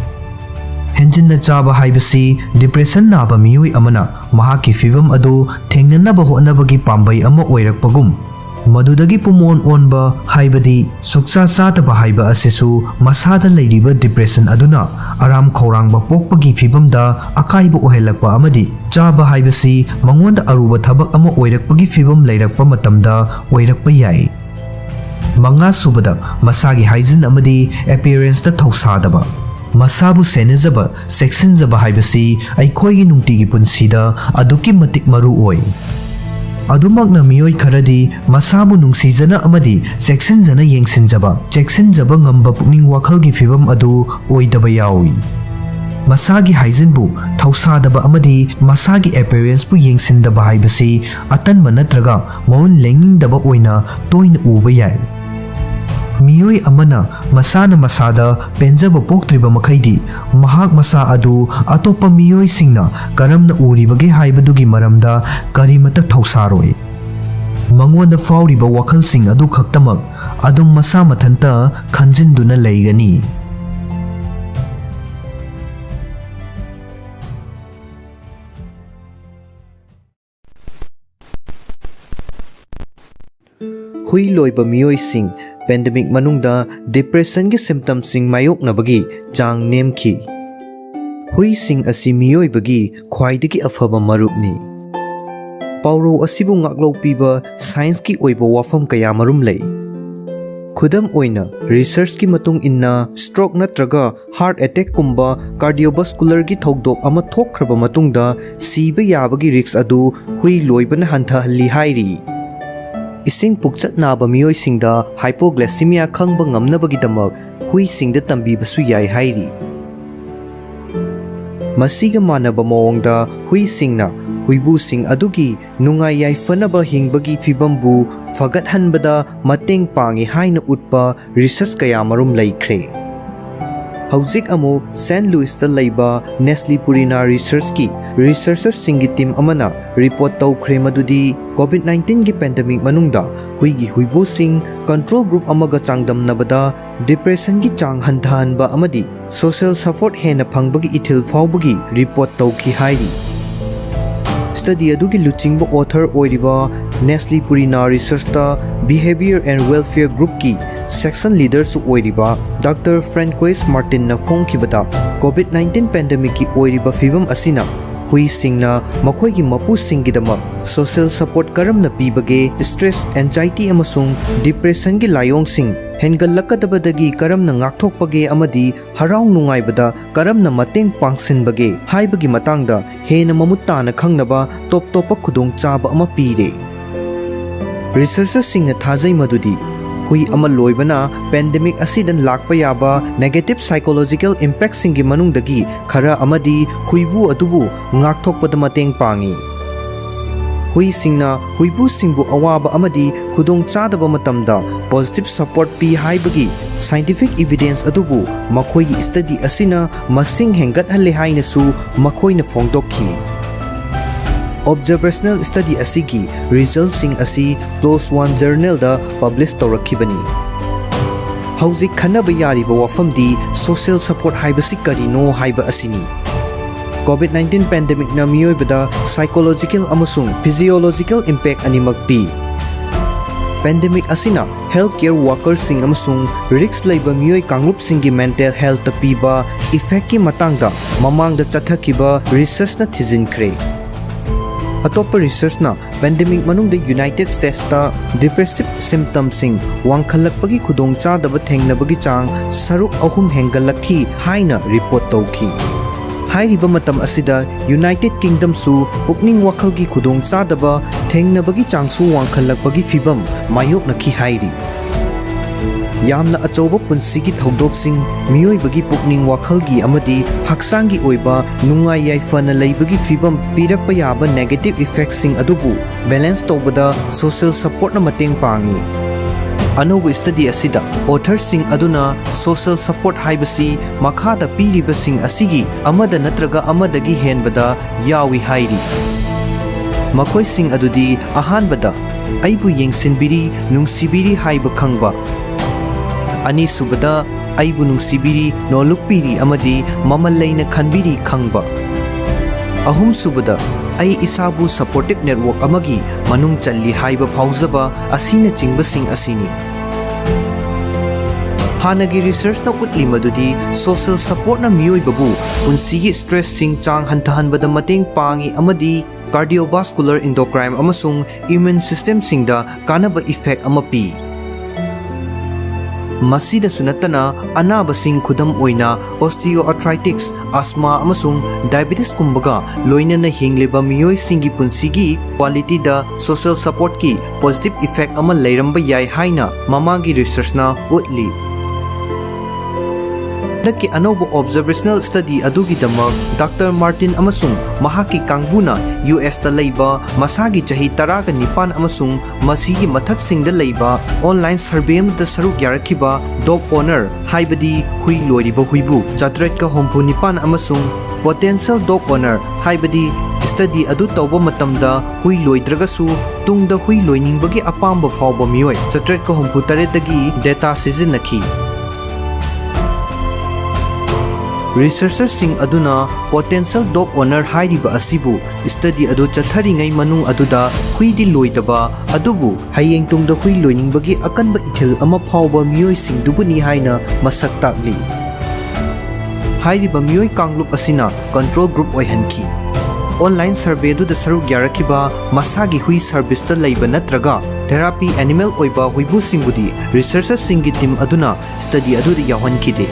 ꯍꯦꯟꯖꯤꯟꯅ ꯆꯥꯕ ꯍꯥꯏꯕꯁꯤ ꯗꯤꯄ꯭ꯔꯦꯁꯟ ꯅꯥꯕ ꯃꯤꯑꯣꯏ ꯑꯃꯅ ꯃꯍꯥꯛꯀꯤ ꯐꯤꯚꯝ ꯑꯗꯨ ꯊꯦꯡꯅꯅꯕ ꯍꯣꯠꯅꯕꯒꯤ ꯄꯥꯝꯕꯩ ꯑꯃ ꯑꯣꯏꯔꯛꯄꯒꯨꯝ, ꯃꯗꯨꯗꯒꯤ ꯄꯨꯝꯑꯣꯟ ꯑꯣꯟꯕ, ꯍꯥꯏꯕꯗꯤ ꯁꯨꯛꯆꯥ ꯆꯥꯗꯕ ꯍꯥꯏꯕ ꯑꯁꯤꯁꯨ ꯃꯁꯥꯗ ꯂꯩꯔꯤꯕ ꯗꯤꯄ꯭ꯔꯦꯁꯟ ꯑꯗꯨꯅ ꯑꯔꯥꯝ ꯈꯧꯔꯥꯡꯕ ꯄꯣꯛꯄꯒꯤ ꯐꯤꯚꯝꯗ ꯑꯀꯥꯏꯕ ꯑꯣꯏꯍꯜꯂꯛꯄ ꯑꯃꯗꯤ ꯆꯥꯕ ꯍꯥꯏꯕꯁꯤ ꯃꯉꯣꯟꯗ ꯑꯔꯨꯕ ꯊꯕꯛ ꯑꯃ ꯑꯣꯏꯔꯛꯄꯒꯤ ꯐꯤꯚꯝ ꯂꯩꯔꯛꯄ ꯃꯇꯝꯗ ꯑꯣꯏꯔꯛꯄ ꯌꯥꯏ꯫ ꯃꯉꯥ ꯁꯨꯕꯗ, ꯃꯁꯥꯒꯤ ꯍꯥꯏꯖꯤꯟ ꯑꯃꯗꯤ ꯑꯦꯄꯤꯌꯔꯦꯟꯁꯇ ꯊꯧꯁꯥꯗꯕ꯫ ꯃꯁꯥꯕꯨ ꯁꯦꯟꯅꯖꯕ, ꯆꯦꯛꯁꯤꯟꯖꯕ ꯍꯥꯏꯕꯁꯤ ꯑꯩꯈꯣꯏꯒꯤ ꯅꯨꯡꯇꯤꯒꯤ ꯄꯨꯟꯁꯤꯗ ꯑꯗꯨꯛꯀꯤ ꯃꯇꯤꯛ ꯃꯔꯨ ꯑꯣꯏ꯫ ꯑꯗꯨꯃꯛꯅ ꯃꯤꯑꯣꯏ ꯈꯔꯗꯤ ꯃꯁꯥꯕꯨ ꯅꯨꯡꯁꯤꯖꯅ ꯑꯃꯗꯤ ꯆꯦꯛꯁꯤꯟꯖꯅ ꯌꯦꯡꯁꯤꯟꯖꯕ, ꯆꯦꯛꯁꯤꯟꯖꯕ ꯉꯝꯕ ꯄꯨꯛꯅꯤꯡ ꯋꯥꯈꯜꯒꯤ ꯐꯤꯚꯝ ꯑꯗꯨ ꯑꯣꯏꯗꯕ ꯌꯥꯎꯏ꯫ ꯃꯁꯥꯒꯤ ꯍꯥꯏꯖꯤꯟꯕꯨ ꯊꯧꯁꯥꯗꯕ ꯑꯃꯗꯤ ꯃꯁꯥꯒꯤ ꯑꯦꯄꯤꯌꯔꯦꯟꯁꯄꯨ ꯌꯦꯡꯁꯤꯟꯗꯕ ꯍꯥꯏꯕꯁꯤ ꯑꯇꯟꯕ ꯅꯠꯇ꯭ꯔꯒ ꯃꯒꯨꯟ ꯂꯦꯡꯅꯤꯡꯗꯕ ꯑꯣꯏꯅ ꯇꯣꯏꯅ ꯎꯕ ꯌꯥꯏ꯫ ꯃꯤꯑꯣꯏ ꯑꯃꯅ ꯃꯁꯥꯅ ꯃꯁꯥꯗ ꯄꯦꯟꯖꯕ ꯄꯣꯛꯇ꯭ꯔꯤꯕ ꯃꯈꯩꯗꯤ, ꯃꯍꯥꯛ ꯃꯁꯥ ꯑꯗꯨ ꯑꯇꯣꯞꯄ ꯃꯤꯑꯣꯏꯁꯤꯡꯅ ꯀꯔꯝꯅ ꯎꯔꯤꯕꯒꯦ ꯍꯥꯏꯕꯗꯨꯒꯤ ꯃꯔꯝꯗ ꯀꯔꯤꯃꯠꯇ ꯊꯧꯁꯥꯔꯣꯏ꯫ ꯃꯉꯣꯟꯗ ꯐꯥꯎꯔꯤꯕ ꯋꯥꯈꯜꯁꯤꯡ ꯑꯗꯨ ꯈꯛꯇꯃꯛ ꯑꯗꯨꯝ ꯃꯁꯥ ꯃꯊꯟꯇ ꯈꯟꯖꯤꯟꯗꯨꯅ ꯂꯩꯒꯅꯤ꯫ ꯍꯨꯏ ꯂꯣꯏꯕ ꯃꯤꯑꯣꯏꯁꯤꯡ ꯄꯦꯟꯗꯦꯃꯤꯛ ꯃꯅꯨꯡꯗ ꯗꯤꯄ꯭ꯔꯦꯁꯟꯒꯤ ꯁꯤꯝꯇꯝꯁꯤꯡ ꯃꯥꯌꯣꯛꯅꯕꯒꯤ ꯆꯥꯡ ꯅꯦꯝꯈꯤ꯫ ꯍꯨꯏꯁꯤꯡ ꯑꯁꯤ ꯃꯤꯑꯣꯏꯕꯒꯤ ꯈ꯭ꯋꯥꯏꯗꯒꯤ ꯑꯐꯕ ꯃꯔꯨꯞꯅꯤ꯫ ꯄꯥꯎꯔꯧ ꯑꯁꯤꯕꯨ ꯉꯥꯛꯂꯧ ꯄꯤꯕ ꯁꯥꯏꯟꯁꯀꯤ ꯑꯣꯏꯕ ꯋꯥꯐꯝ ꯀꯌꯥꯃꯔꯨꯝ ꯂꯩ꯫ ꯈꯨꯗꯝ ꯑꯣꯏꯅ, ꯔꯤꯁꯔꯆꯀꯤ ꯃꯇꯨꯡ ꯏꯟꯅ, ꯁ꯭ꯇ꯭ꯔꯣꯛ ꯅꯠꯇ꯭ꯔꯒ ꯍꯥꯔꯠ ꯑꯦꯇꯦꯛꯀꯨꯝꯕ ꯀꯥꯔꯗꯤꯑꯣꯚꯥꯁꯀꯨꯂꯔꯒꯤ ꯊꯧꯗꯣꯛ ꯑꯃ ꯊꯣꯛꯈ꯭ꯔꯕ ꯃꯇꯨꯡꯗ ꯁꯤꯕ ꯌꯥꯕꯒꯤ ꯔꯤꯁ꯭ꯛ ꯑꯗꯨ ꯍꯨꯏ ꯂꯣꯏꯕꯅ ꯍꯟꯊꯍꯜꯂꯤ ꯍꯥꯏꯔꯤ꯫ ꯏꯁꯤꯡ ꯄꯨꯛꯆꯠ ꯅꯥꯕ ꯃꯤꯑꯣꯏꯁꯤꯡꯗ ꯍꯥꯏꯄꯣꯒ꯭ꯂꯥꯏꯁꯤꯃꯤꯌꯥ ꯈꯪꯕ ꯉꯝꯅꯕꯒꯤꯗꯃꯛ ꯍꯨꯏꯁꯤꯡꯗ ꯇꯝꯕꯤꯕꯁꯨ ꯌꯥꯏ ꯍꯥꯏꯔꯤ꯫ ꯃꯁꯤꯒ ꯃꯥꯟꯅꯕ ꯃꯑꯣꯡꯗ, ꯍꯨꯏꯁꯤꯡꯅ ꯍꯨꯏꯕꯨꯁꯤꯡ ꯑꯗꯨꯒꯤ ꯅꯨꯡꯉꯥꯏ ꯌꯥꯏꯐꯅꯕ ꯍꯤꯡꯕꯒꯤ ꯐꯤꯚꯝꯕꯨ ꯐꯒꯠꯍꯟꯕꯗ ꯃꯇꯦꯡ ꯄꯥꯡꯏ ꯍꯥꯏꯅ ꯎꯠꯄ ꯔꯤꯁꯔꯆ ꯀꯌꯥꯃꯔꯨꯝ ꯂꯩꯈ꯭ꯔꯦ꯫ ꯍꯧꯖꯤꯛ ꯑꯃꯨꯛ ꯁꯦꯟ ꯂꯨꯏꯁꯇ ꯂꯩꯕ Nestle Purina Researchꯀꯤ researcherꯁꯤꯡꯒꯤ team ꯑꯃꯅ report ꯇꯧꯈ꯭ꯔꯦ ꯃꯗꯨꯗꯤ COVID nineteenꯒꯤ pandemic ꯃꯅꯨꯡꯗ ꯍꯨꯏꯒꯤ ꯍꯨꯏꯕꯨꯁꯤꯡ control group ꯑꯃꯒ ꯆꯥꯡꯗꯝꯅꯕꯗ depressionꯒꯤ ꯆꯥꯡ ꯍꯟꯊꯍꯟꯕ ꯑꯃꯗꯤ social support ꯍꯦꯟꯅ ꯐꯪꯕꯒꯤ ꯏꯊꯤꯜ ꯐꯥꯎꯕꯒꯤ report ꯇꯧꯈꯤ ꯍꯥꯏꯔꯤ꯫ Study ꯑꯗꯨꯒꯤ ꯂꯨꯆꯤꯡꯕ author ꯑꯣꯏꯔꯤꯕ Nestle Purina Researchꯇ Behavior and Welfare Groupꯀꯤ section leaderꯁꯨ ꯑꯣꯏꯔꯤꯕ Doctor Francois Martinꯅ ꯐꯣꯡꯈꯤꯕꯗ, COVID nineteenꯒꯤ pandemicꯀꯤ ꯑꯣꯏꯔꯤꯕ ꯐꯤꯕꯝ ꯑꯁꯤꯅ ꯍꯨꯏꯁꯤꯡꯅ ꯃꯈꯣꯏꯒꯤ ꯃꯄꯨꯁꯤꯡꯒꯤꯗꯃꯛ social support ꯀꯔꯝꯅ ꯄꯤꯕꯒꯦ, stress, anxiety ꯑꯃꯁꯨꯡ depressionꯒꯤ ꯂꯥꯏꯑꯣꯡꯁꯤꯡ ꯍꯦꯟꯒꯠꯂꯛꯀꯗꯕꯗꯒꯤ ꯀꯔꯝꯅ ꯉꯥꯛꯊꯣꯛꯄꯒꯦ ꯑꯃꯗꯤ ꯍꯔꯥꯎ ꯅꯨꯡꯉꯥꯏꯕꯗ ꯀꯔꯝꯅ ꯃꯇꯦꯡ ꯄꯥꯡꯁꯤꯟꯕꯒꯦ ꯍꯥꯏꯕꯒꯤ ꯃꯇꯥꯡꯗ ꯍꯦꯟꯅ ꯃꯃꯨꯠ ꯇꯥꯅ ꯈꯪꯅꯕ ꯇꯣꯞ ꯇꯣꯞꯄ ꯈꯨꯗꯣꯡꯆꯥꯕ ꯑꯃ ꯄꯤꯔꯦ꯫ Researcherꯁꯤꯡꯅ ꯊꯥꯖꯩ ꯃꯗꯨꯗꯤ ꯍꯨꯏ ꯑꯃ ꯂꯣꯏꯕꯅ pandemic ꯑꯁꯤꯗ ꯂꯥꯛꯄ ꯌꯥꯕ negative psychological impactꯁꯤꯡꯒꯤ ꯃꯅꯨꯡꯗꯒꯤ ꯈꯔ ꯑꯃꯗꯤ ꯍꯨꯏꯕꯨ ꯑꯗꯨꯕꯨ ꯉꯥꯛꯊꯣꯛꯄꯗ ꯃꯇꯦꯡ ꯄꯥꯡꯏ꯫ ꯍꯨꯏꯁꯤꯡꯅ ꯍꯨꯏꯕꯨꯁꯤꯡꯕꯨ ꯑꯋꯥꯕ ꯑꯃꯗꯤ ꯈꯨꯗꯣꯡꯆꯥꯗꯕ ꯃꯇꯝꯗ positive support ꯄꯤ ꯍꯥꯏꯕꯒꯤ scientific evidence ꯑꯗꯨꯕꯨ ꯃꯈꯣꯏꯒꯤ study ꯑꯁꯤꯅ ꯃꯁꯤꯡ ꯍꯦꯟꯒꯠꯍꯜꯂꯦ ꯍꯥꯏꯅꯁꯨ ꯃꯈꯣꯏꯅ ꯐꯣꯡꯗꯣꯛꯈꯤ꯫ Observational study ꯑꯁꯤꯒꯤ resultꯁꯤꯡ ꯑꯁꯤ PLOS One journalꯗ publish ꯇꯧꯔꯛꯈꯤꯕꯅꯤ꯫ ꯍꯧꯖꯤꯛ ꯈꯟꯅꯕ ꯌꯥꯔꯤꯕ ꯋꯥꯐꯝꯗꯤ social support ꯍꯥꯏꯕꯁꯤ ꯀꯔꯤꯅꯣ ꯍꯥꯏꯕ ꯑꯁꯤꯅꯤ꯫ COVID nineteenꯒꯤ pandemicꯅ ꯃꯤꯑꯣꯏꯕꯗ psychological ꯑꯃꯁꯨꯡ physiological impact ꯑꯅꯤꯃꯛ ꯄꯤ꯫ Pandemic ꯑꯁꯤꯅ healthcare workerꯁꯤꯡ ꯑꯃꯁꯨꯡ risk ꯂꯩꯕ ꯃꯤꯑꯣꯏ ꯀꯥꯡꯂꯨꯞꯁꯤꯡꯒꯤ mental healthꯇ ꯄꯤꯕ effectꯀꯤ ꯃꯇꯥꯡꯗ ꯃꯃꯥꯡꯗ ꯆꯠꯊꯈꯤꯕ researchꯅ ꯊꯤꯖꯤꯟꯈ꯭ꯔꯦ꯫ ꯑꯇꯣꯞꯄ researchꯅ pandemic ꯃꯅꯨꯡꯗ United Statesꯇ depressive symptomꯁꯤꯡ ꯋꯥꯡꯈꯠꯂꯛꯄꯒꯤ ꯈꯨꯗꯣꯡꯆꯥꯗꯕ ꯊꯦꯡꯅꯕꯒꯤ ꯆꯥꯡ ꯁꯔꯨꯛ ꯑꯍꯨꯝ ꯍꯦꯟꯒꯠꯂꯛꯈꯤ ꯍꯥꯏꯅ report ꯇꯧꯈꯤ꯫ ꯍꯥꯏꯔꯤꯕ ꯃꯇꯝ ꯑꯁꯤꯗ United Kingdomꯁꯨ ꯄꯨꯛꯅꯤꯡ ꯋꯥꯈꯜꯒꯤ ꯈꯨꯗꯣꯡꯆꯥꯗꯕ ꯊꯦꯡꯅꯕꯒꯤ ꯆꯥꯡꯁꯨ ꯋꯥꯡꯈꯠꯂꯛꯄꯒꯤ ꯐꯤꯚꯝ ꯃꯥꯌꯣꯛꯅꯈꯤ ꯍꯥꯏꯔꯤ꯫ ꯌꯥꯝꯅ ꯑꯆꯧꯕ ꯄꯨꯟꯁꯤꯒꯤ ꯊꯧꯗꯣꯛꯁꯤꯡ, ꯃꯤꯑꯣꯏꯕꯒꯤ ꯄꯨꯛꯅꯤꯡ ꯋꯥꯈꯜꯒꯤ ꯑꯃꯗꯤ ꯍꯛꯆꯥꯡꯒꯤ ꯑꯣꯏꯕ ꯅꯨꯡꯉꯥꯏ ꯌꯥꯏꯐꯅ ꯂꯩꯕꯒꯤ ꯐꯤꯚꯝ ꯄꯤꯔꯛꯄ ꯌꯥꯕ negative effectꯁꯤꯡ ꯑꯗꯨꯕꯨ balance ꯇꯧꯕꯗ social supportꯅ ꯃꯇꯦꯡ ꯄꯥꯡꯏ꯫ ꯑꯅꯧꯕ study ꯑꯁꯤꯗ authorꯁꯤꯡ ꯑꯗꯨꯅ social support ꯍꯥꯏꯕꯁꯤ ꯃꯈꯥꯗ ꯄꯤꯔꯤꯕꯁꯤꯡ ꯑꯁꯤꯒꯤ ꯑꯃꯗ ꯅꯠꯇ꯭ꯔꯒ ꯑꯃꯗꯒꯤ ꯍꯦꯟꯕꯗ ꯌꯥꯎꯏ ꯍꯥꯏꯔꯤ꯫ ꯃꯈꯣꯏꯁꯤꯡ ꯑꯗꯨꯗꯤ, ꯑꯍꯥꯟꯕꯗ, ꯑꯩꯕꯨ ꯌꯦꯡꯁꯤꯟꯕꯤꯔꯤ, ꯅꯨꯡꯁꯤꯕꯤꯔꯤ ꯍꯥꯏꯕ ꯈꯪꯕ꯫ ꯑꯅꯤꯁꯨꯕꯗ, ꯑꯩꯕꯨ ꯅꯨꯡꯁꯤꯕꯤꯔꯤ, ꯅꯣꯜꯂꯨꯛꯄꯤꯔꯤ ꯑꯃꯗꯤ ꯃꯃꯜ ꯂꯩꯅ ꯈꯟꯕꯤꯔꯤ ꯈꯪꯕ꯫ ꯑꯍꯨꯝꯁꯨꯕꯗ, ꯑꯩ ꯏꯁꯥꯕꯨ supportive network ꯑꯃꯒꯤ ꯃꯅꯨꯡ ꯆꯜꯂꯤ ꯍꯥꯏꯕ ꯐꯥꯎꯖꯕ ꯑꯁꯤꯅꯆꯤꯡꯕꯁꯤꯡ ꯑꯁꯤꯅꯤ꯫ ꯍꯥꯟꯅꯒꯤ researchꯅ ꯎꯠꯂꯤ ꯃꯗꯨꯗꯤ social supportꯅ ꯃꯤꯑꯣꯏꯕꯕꯨ ꯄꯨꯟꯁꯤꯒꯤ stressꯁꯤꯡ ꯆꯥꯡ ꯍꯟꯊꯍꯟꯕꯗ ꯃꯇꯦꯡ ꯄꯥꯡꯏ ꯑꯃꯗꯤ cardiovascular, endocrine ꯑꯃꯁꯨꯡ immune systemꯁꯤꯡꯗ ꯀꯥꯟꯅꯕ effect ꯑꯃ ꯄꯤ꯫ ꯃꯁꯤꯗꯁꯨ ꯅꯠꯇꯅ, ꯑꯅꯥꯕꯁꯤꯡ, ꯈꯨꯗꯝ ꯑꯣꯏꯅ osteoarthritis, asthma ꯑꯃꯁꯨꯡ diabetesꯀꯨꯝꯕꯒ ꯂꯣꯏꯅꯅ ꯍꯤꯡꯂꯤꯕ ꯃꯤꯑꯣꯏꯁꯤꯡꯒꯤ ꯄꯨꯟꯁꯤꯒꯤ qualityꯗ social supportꯀꯤ positive effect ꯑꯃ ꯂꯩꯔꯝꯕ ꯌꯥꯏ ꯍꯥꯏꯅ ꯃꯃꯥꯡꯒꯤ researchꯅ ꯎꯠꯂꯤ꯫ ꯍꯟꯗꯛꯀꯤ ꯑꯅꯧꯕ observational study ꯑꯗꯨꯒꯤꯗꯃꯛ Doctor Martin ꯑꯃꯁꯨꯡ ꯃꯍꯥꯛꯀꯤ ꯀꯥꯡꯕꯨꯅ USꯇ ꯂꯩꯕ ꯃꯁꯥꯒꯤ ꯆꯍꯤ ꯇꯔꯥꯒ ꯅꯤꯄꯥꯟ ꯑꯃꯁꯨꯡ ꯃꯁꯤꯒꯤ ꯃꯊꯛꯁꯤꯡꯗ ꯂꯩꯕ online survey ꯑꯃꯗ ꯁꯔꯨꯛ ꯌꯥꯔꯛꯈꯤꯕ dog owner, ꯍꯥꯏꯕꯗꯤ ꯍꯨꯏ ꯂꯣꯏꯔꯤꯕ ꯍꯨꯏꯕꯨ, ꯆꯥꯇ꯭ꯔꯦꯠꯀ ꯍꯨꯝꯐꯨ ꯅꯤꯄꯥꯟ ꯑꯃꯁꯨꯡ potential dog owner, ꯍꯥꯏꯕꯗꯤ study ꯑꯗꯨ ꯇꯧꯕ ꯃꯇꯝꯗ ꯍꯨꯏ ꯂꯣꯏꯗ꯭ꯔꯒꯁꯨ ꯇꯨꯡꯗ ꯍꯨꯏ ꯂꯣꯏꯅꯤꯡꯕꯒꯤ ꯑꯄꯥꯝꯕ ꯐꯥꯎꯕ ꯃꯤꯑꯣꯏ, ꯆꯥꯇ꯭ꯔꯦꯠꯀ ꯍꯨꯝꯐꯨ ꯇꯔꯦꯠꯇꯒꯤ data ꯁꯤꯖꯤꯟꯅꯈꯤ꯫ Researcherꯁꯤꯡ ꯑꯗꯨꯅ potential dog owner ꯍꯥꯏꯔꯤꯕ ꯑꯁꯤꯕꯨ study ꯑꯗꯨ ꯆꯠꯊꯔꯤꯉꯩ ꯃꯅꯨꯡ ꯑꯗꯨꯗ ꯍꯨꯏꯗꯤ ꯂꯣꯏꯗꯕ, ꯑꯗꯨꯕꯨ ꯍꯌꯦꯡ ꯇꯨꯡꯗ ꯍꯨꯏ ꯂꯣꯏꯅꯤꯡꯕꯒꯤ ꯑꯀꯟꯕ ꯏꯊꯤꯜ ꯑꯃ ꯐꯥꯎꯕ ꯃꯤꯑꯣꯏꯁꯤꯡꯗꯨꯕꯨꯅꯤ ꯍꯥꯏꯅ ꯃꯁꯛ ꯇꯥꯛꯂꯤ꯫ ꯍꯥꯏꯔꯤꯕ ꯃꯤꯑꯣꯏ ꯀꯥꯡꯂꯨꯞ ꯑꯁꯤꯅ control group ꯑꯣꯏꯍꯟꯈꯤ꯫ Online survey ꯑꯗꯨꯗ ꯁꯔꯨꯛ ꯌꯥꯔꯛꯈꯤꯕ ꯃꯁꯥꯒꯤ ꯍꯨꯏ serviceꯇ ꯂꯩꯕ ꯅꯠꯇ꯭ꯔꯒ therapy animal ꯑꯣꯏꯕ ꯍꯨꯏꯕꯨꯁꯤꯡꯕꯨꯗꯤ researcherꯁꯤꯡꯒꯤ team ꯑꯗꯨꯅ study ꯑꯗꯨꯗ ꯌꯥꯎꯍꯟꯈꯤꯗꯦ꯫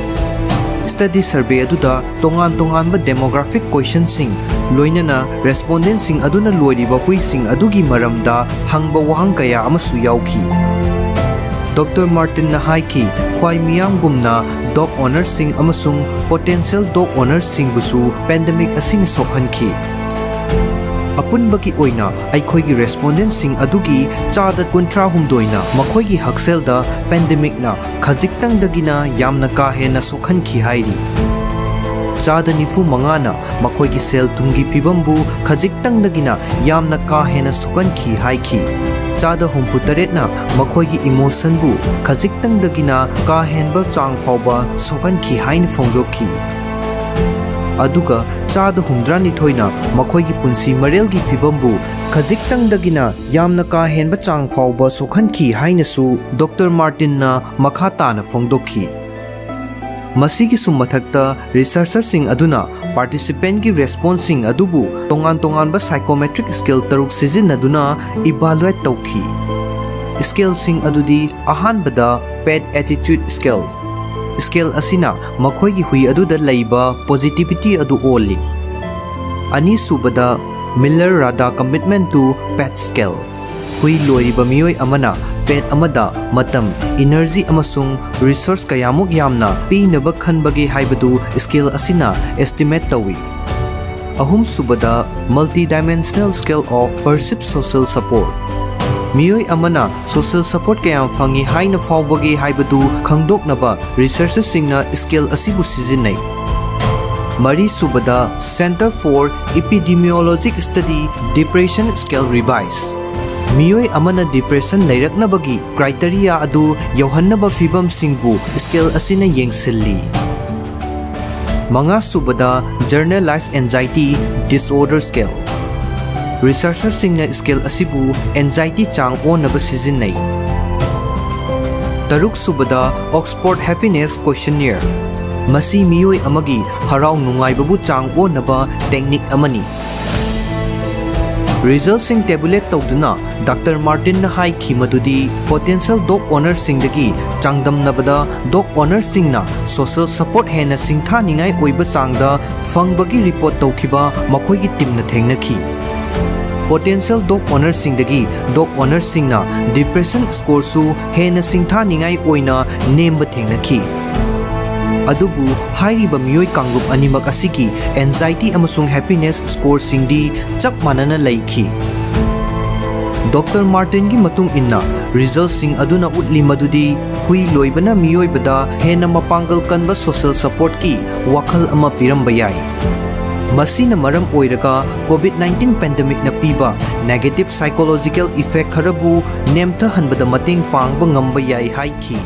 Study survey ꯑꯗꯨꯗ ꯇꯣꯉꯥꯟ ꯇꯣꯉꯥꯟꯕ demographic questionꯁꯤꯡ, ꯂꯣꯏꯅꯅ respondentꯁꯤꯡ ꯑꯗꯨꯅ ꯂꯣꯏꯔꯤꯕ ꯍꯨꯏꯁꯤꯡ ꯑꯗꯨꯒꯤ ꯃꯔꯝꯗ ꯍꯪꯕ ꯋꯥꯍꯪ ꯀꯌꯥ ꯑꯃꯁꯨ ꯌꯥꯎꯈꯤ꯫ Doctor Martinꯅ ꯍꯥꯏꯈꯤ, ꯈ꯭ꯋꯥꯏ ꯃꯤꯌꯥꯝꯒꯨꯝꯅ dog ownerꯁꯤꯡ ꯑꯃꯁꯨꯡ potential dog ownerꯁꯤꯡꯕꯨꯁꯨ pandemic ꯑꯁꯤꯅ ꯁꯣꯛꯍꯟꯈꯤ꯫ ꯑꯄꯨꯟꯕꯒꯤ ꯑꯣꯏꯅ ꯑꯩꯈꯣꯏꯒꯤ ꯔꯦꯁꯄꯣꯟꯗꯦꯟꯁꯤꯡ ꯑꯗꯨꯒꯤ ꯆꯥꯗ ꯀꯨꯟꯊ꯭ꯔꯥ ꯍꯨꯝꯗꯣꯏꯅ ꯃꯈꯣꯏꯒꯤ ꯍꯛꯁꯦꯜꯗ ꯄꯦꯟꯗꯦꯃꯤꯛꯅ ꯈꯖꯤꯛꯇꯪꯗꯒꯤꯅ ꯌꯥꯝꯅ ꯀꯥ ꯍꯦꯟꯅ ꯁꯣꯛꯍꯟꯈꯤ ꯍꯥꯏꯔꯤ꯫ ꯆꯥꯗ ꯅꯤꯐꯨ ꯃꯉꯥꯅ ꯃꯈꯣꯏꯒꯤ ꯁꯦꯜ ꯊꯨꯝꯒꯤ ꯐꯤꯕꯝꯕꯨ ꯈꯖꯤꯛꯇꯪꯗꯒꯤꯅ ꯌꯥꯝꯅ ꯀꯥ ꯍꯦꯟꯅ ꯁꯣꯛꯍꯟꯈꯤ ꯍꯥꯏꯈꯤ꯫ ꯆꯥꯗ ꯍꯨꯝꯐꯨ ꯇꯔꯦꯠꯅ ꯃꯈꯣꯏꯒꯤ ꯏꯃꯣꯁꯟꯕꯨ ꯈꯖꯤꯛꯇꯪꯗꯒꯤꯅ ꯀꯥ ꯍꯦꯟꯕ ꯆꯥꯡ ꯐꯥꯎꯕ ꯁꯣꯛꯍꯟꯈꯤ ꯍꯥꯏꯅ ꯐꯣꯡꯗꯣꯛꯈꯤ꯫ ꯑꯗꯨꯒ ꯆꯥꯗ ꯍꯨꯝꯗ꯭ꯔꯥꯅꯤꯊꯣꯏꯅ ꯃꯈꯣꯏꯒꯤ ꯄꯨꯟꯁꯤ ꯃꯔꯦꯜꯒꯤ ꯐꯤꯕꯝꯕꯨ ꯈꯖꯤꯛꯇꯪꯗꯒꯤꯅ ꯌꯥꯝꯅ ꯀꯥ ꯍꯦꯟꯕ ꯆꯥꯡ ꯐꯥꯎꯕ ꯁꯣꯛꯍꯟꯈꯤ ꯍꯥꯏꯅꯁꯨ ꯗꯣꯛꯇꯔ ꯃꯥꯔꯇꯤꯟꯅ ꯃꯈꯥ ꯇꯥꯅ ꯐꯣꯡꯗꯣꯛꯈꯤ꯫ ꯃꯁꯤꯒꯤꯁꯨ ꯃꯊꯛꯇ, ꯔꯤꯁꯔꯆꯔꯁꯤꯡ ꯑꯗꯨꯅ ꯄꯥꯔꯇꯤꯁꯤꯄꯦꯟꯒꯤ ꯔꯦꯁꯄꯣꯟꯁꯁꯤꯡ ꯑꯗꯨꯕꯨ ꯇꯣꯉꯥꯟ ꯇꯣꯉꯥꯟꯕ ꯁꯥꯏꯀꯣꯃꯦꯇ꯭ꯔꯤꯛ ꯁ꯭ꯀꯦꯜ ꯇꯔꯨꯛ ꯁꯤꯖꯤꯟꯅꯗꯨꯅ ꯏꯚꯥꯂꯨꯑꯦꯠ ꯇꯧꯈꯤ꯫ ꯁ꯭ꯀꯦꯜꯁꯤꯡ ꯑꯗꯨꯗꯤ, ꯑꯍꯥꯟꯕꯗ, ꯄꯦꯠ ꯑꯦꯇꯤꯆꯨꯗ ꯁ꯭ꯀꯦꯜ꯫ ꯁ꯭ꯀꯦꯜ ꯑꯁꯤꯅ ꯃꯈꯣꯏꯒꯤ ꯍꯨꯏ ꯑꯗꯨꯗ ꯂꯩꯕ ꯄꯣꯖꯤꯇꯤꯚꯤꯇꯤ ꯑꯗꯨ ꯑꯣꯜꯂꯤ꯫ ꯑꯅꯤꯁꯨꯕꯗ, Miller Rada Commitment to Pet Scale꯫ ꯍꯨꯏ ꯂꯣꯏꯔꯤꯕ ꯃꯤꯑꯣꯏ ꯑꯃꯅ ꯄꯦꯠ ꯑꯃꯗ ꯃꯇꯝ, ꯏꯅꯔꯖꯤ ꯑꯃꯁꯨꯡ ꯔꯤꯁꯣꯔꯁ ꯀꯌꯥꯃꯨꯛ ꯌꯥꯝꯅ ꯄꯤꯅꯕ ꯈꯟꯕꯒꯦ ꯍꯥꯏꯕꯗꯨ ꯁ꯭ꯀꯦꯜ ꯑꯁꯤꯅ ꯑꯦꯁꯇꯤꯃꯦꯠ ꯇꯧꯏ꯫ ꯑꯍꯨꯝꯁꯨꯕꯗ, Multidimensional Scale of Perceived Social Support꯫ ꯃꯤꯑꯣꯏ ꯑꯃꯅ ꯁꯣꯁꯤꯌꯦꯜ ꯁꯄꯣꯔꯠ ꯀꯌꯥꯝ ꯐꯪꯏ ꯍꯥꯏꯅ ꯐꯥꯎꯕꯒꯦ ꯍꯥꯏꯕꯗꯨ ꯈꯪꯗꯣꯛꯅꯕ ꯔꯤꯁꯔꯆꯔꯁꯤꯡꯅ ꯁ꯭ꯀꯦꯜ ꯑꯁꯤꯕꯨ ꯁꯤꯖꯤꯟꯅꯩ꯫ ꯃꯔꯤꯁꯨꯕꯗ, Center for Epidemiologic Study Depression Scale Revise꯫ ꯃꯤꯑꯣꯏ ꯑꯃꯅ ꯗꯤꯄ꯭ꯔꯦꯁꯟ ꯂꯩꯔꯛꯅꯕꯒꯤ ꯀ꯭ꯔꯥꯏꯇꯦꯔꯤꯌꯥ ꯑꯗꯨ ꯌꯧꯍꯟꯅꯕ ꯐꯤꯚꯝꯁꯤꯡꯕꯨ ꯁ꯭ꯀꯦꯜ ꯑꯁꯤꯅ ꯌꯦꯡꯁꯤꯜꯂꯤ꯫ ꯃꯉꯥꯁꯨꯕꯗ, Generalized Anxiety Disorder Scale꯫ ꯔꯤꯁꯔꯆꯔꯁꯤꯡꯅ ꯁ꯭ꯀꯦꯜ ꯑꯁꯤꯕꯨ ꯑꯦꯟꯖꯥꯏꯇꯤ ꯆꯥꯡ ꯑꯣꯟꯅꯕ ꯁꯤꯖꯤꯟꯅꯩ꯫ ꯇꯔꯨꯛꯁꯨꯕꯗ, Oxford Happiness Questionnaire꯫ ꯃꯁꯤ ꯃꯤꯑꯣꯏ ꯑꯃꯒꯤ ꯍꯔꯥꯎ ꯅꯨꯡꯉꯥꯏꯕꯕꯨ ꯆꯥꯡ ꯑꯣꯟꯅꯕ ꯇꯦꯛꯅꯤꯛ ꯑꯃꯅꯤ꯫ ꯔꯤꯖꯜꯁꯤꯡ ꯇꯦꯕꯨꯂꯦꯠ ꯇꯧꯗꯨꯅ ꯗꯥꯛꯇꯔ ꯃꯥꯔꯇꯤꯟꯅ ꯍꯥꯏꯈꯤ ꯃꯗꯨꯗꯤ, ꯄꯣꯇꯦꯟꯁꯤꯌꯦꯜ ꯗꯣꯒ ꯑꯣꯅꯔꯁꯤꯡꯗꯒꯤ ꯆꯥꯡꯗꯝꯅꯕꯗ ꯗꯣꯒ ꯑꯣꯅꯔꯁꯤꯡꯅ ꯁꯣꯁꯤꯌꯦꯜ ꯁꯄꯣꯔꯠ ꯍꯦꯟꯅ ꯁꯤꯡꯊꯥꯅꯤꯡꯉꯥꯏ ꯑꯣꯏꯕ ꯆꯥꯡꯗ ꯐꯪꯕꯒꯤ ꯔꯤꯄꯣꯔꯠ ꯇꯧꯈꯤꯕ ꯃꯈꯣꯏꯒꯤ ꯇꯤꯝꯅ ꯊꯦꯡꯅꯈꯤ꯫ ꯄꯣꯇꯦꯟꯁꯤꯌꯦꯜ ꯗꯣꯒ ꯑꯣꯅꯔꯁꯤꯡꯗꯒꯤ ꯗꯣꯒ ꯑꯣꯅꯔꯁꯤꯡꯅ ꯗꯤꯄ꯭ꯔꯦꯁꯟ ꯁ꯭ꯀꯣꯔꯁꯨ ꯍꯦꯟꯅ ꯁꯤꯡꯊꯥꯅꯤꯡꯉꯥꯏ ꯑꯣꯏꯅ ꯅꯦꯝꯕ ꯊꯦꯡꯅꯈꯤ꯫ ꯑꯗꯨꯕꯨ ꯍꯥꯏꯔꯤꯕ ꯃꯤꯑꯣꯏ ꯀꯥꯡꯂꯨꯞ ꯑꯅꯤꯃꯛ ꯑꯁꯤꯒꯤ anxiety ꯑꯃꯁꯨꯡ happiness scoreꯁꯤꯡꯗꯤ ꯆꯞ ꯃꯥꯟꯅꯅ ꯂꯩꯈꯤ꯫ ꯗꯣꯛꯇꯔ ꯃꯥꯔꯇꯤꯟꯒꯤ ꯃꯇꯨꯡ ꯏꯟꯅ, resultꯁꯤꯡ ꯑꯗꯨꯅ ꯎꯠꯂꯤ ꯃꯗꯨꯗꯤ ꯍꯨꯏ ꯂꯣꯏꯕꯅ ꯃꯤꯑꯣꯏꯕꯗ ꯍꯦꯟꯅ ꯃꯄꯥꯡꯒꯜ ꯀꯟꯕ social supportꯀꯤ ꯋꯥꯈꯜ ꯑꯃ ꯄꯤꯔꯝꯕ ꯌꯥꯏ꯫ ꯃꯁꯤꯅ ꯃꯔꯝ ꯑꯣꯏꯔꯒ COVID nineteen pandemicꯅ ꯄꯤꯕ negative psychological effect ꯈꯔꯕꯨ ꯅꯦꯝꯊꯍꯟꯕꯗ ꯃꯇꯦꯡ ꯄꯥꯡꯕ ꯉꯝꯕ ꯌꯥꯏ ꯍꯥꯏꯈꯤ꯫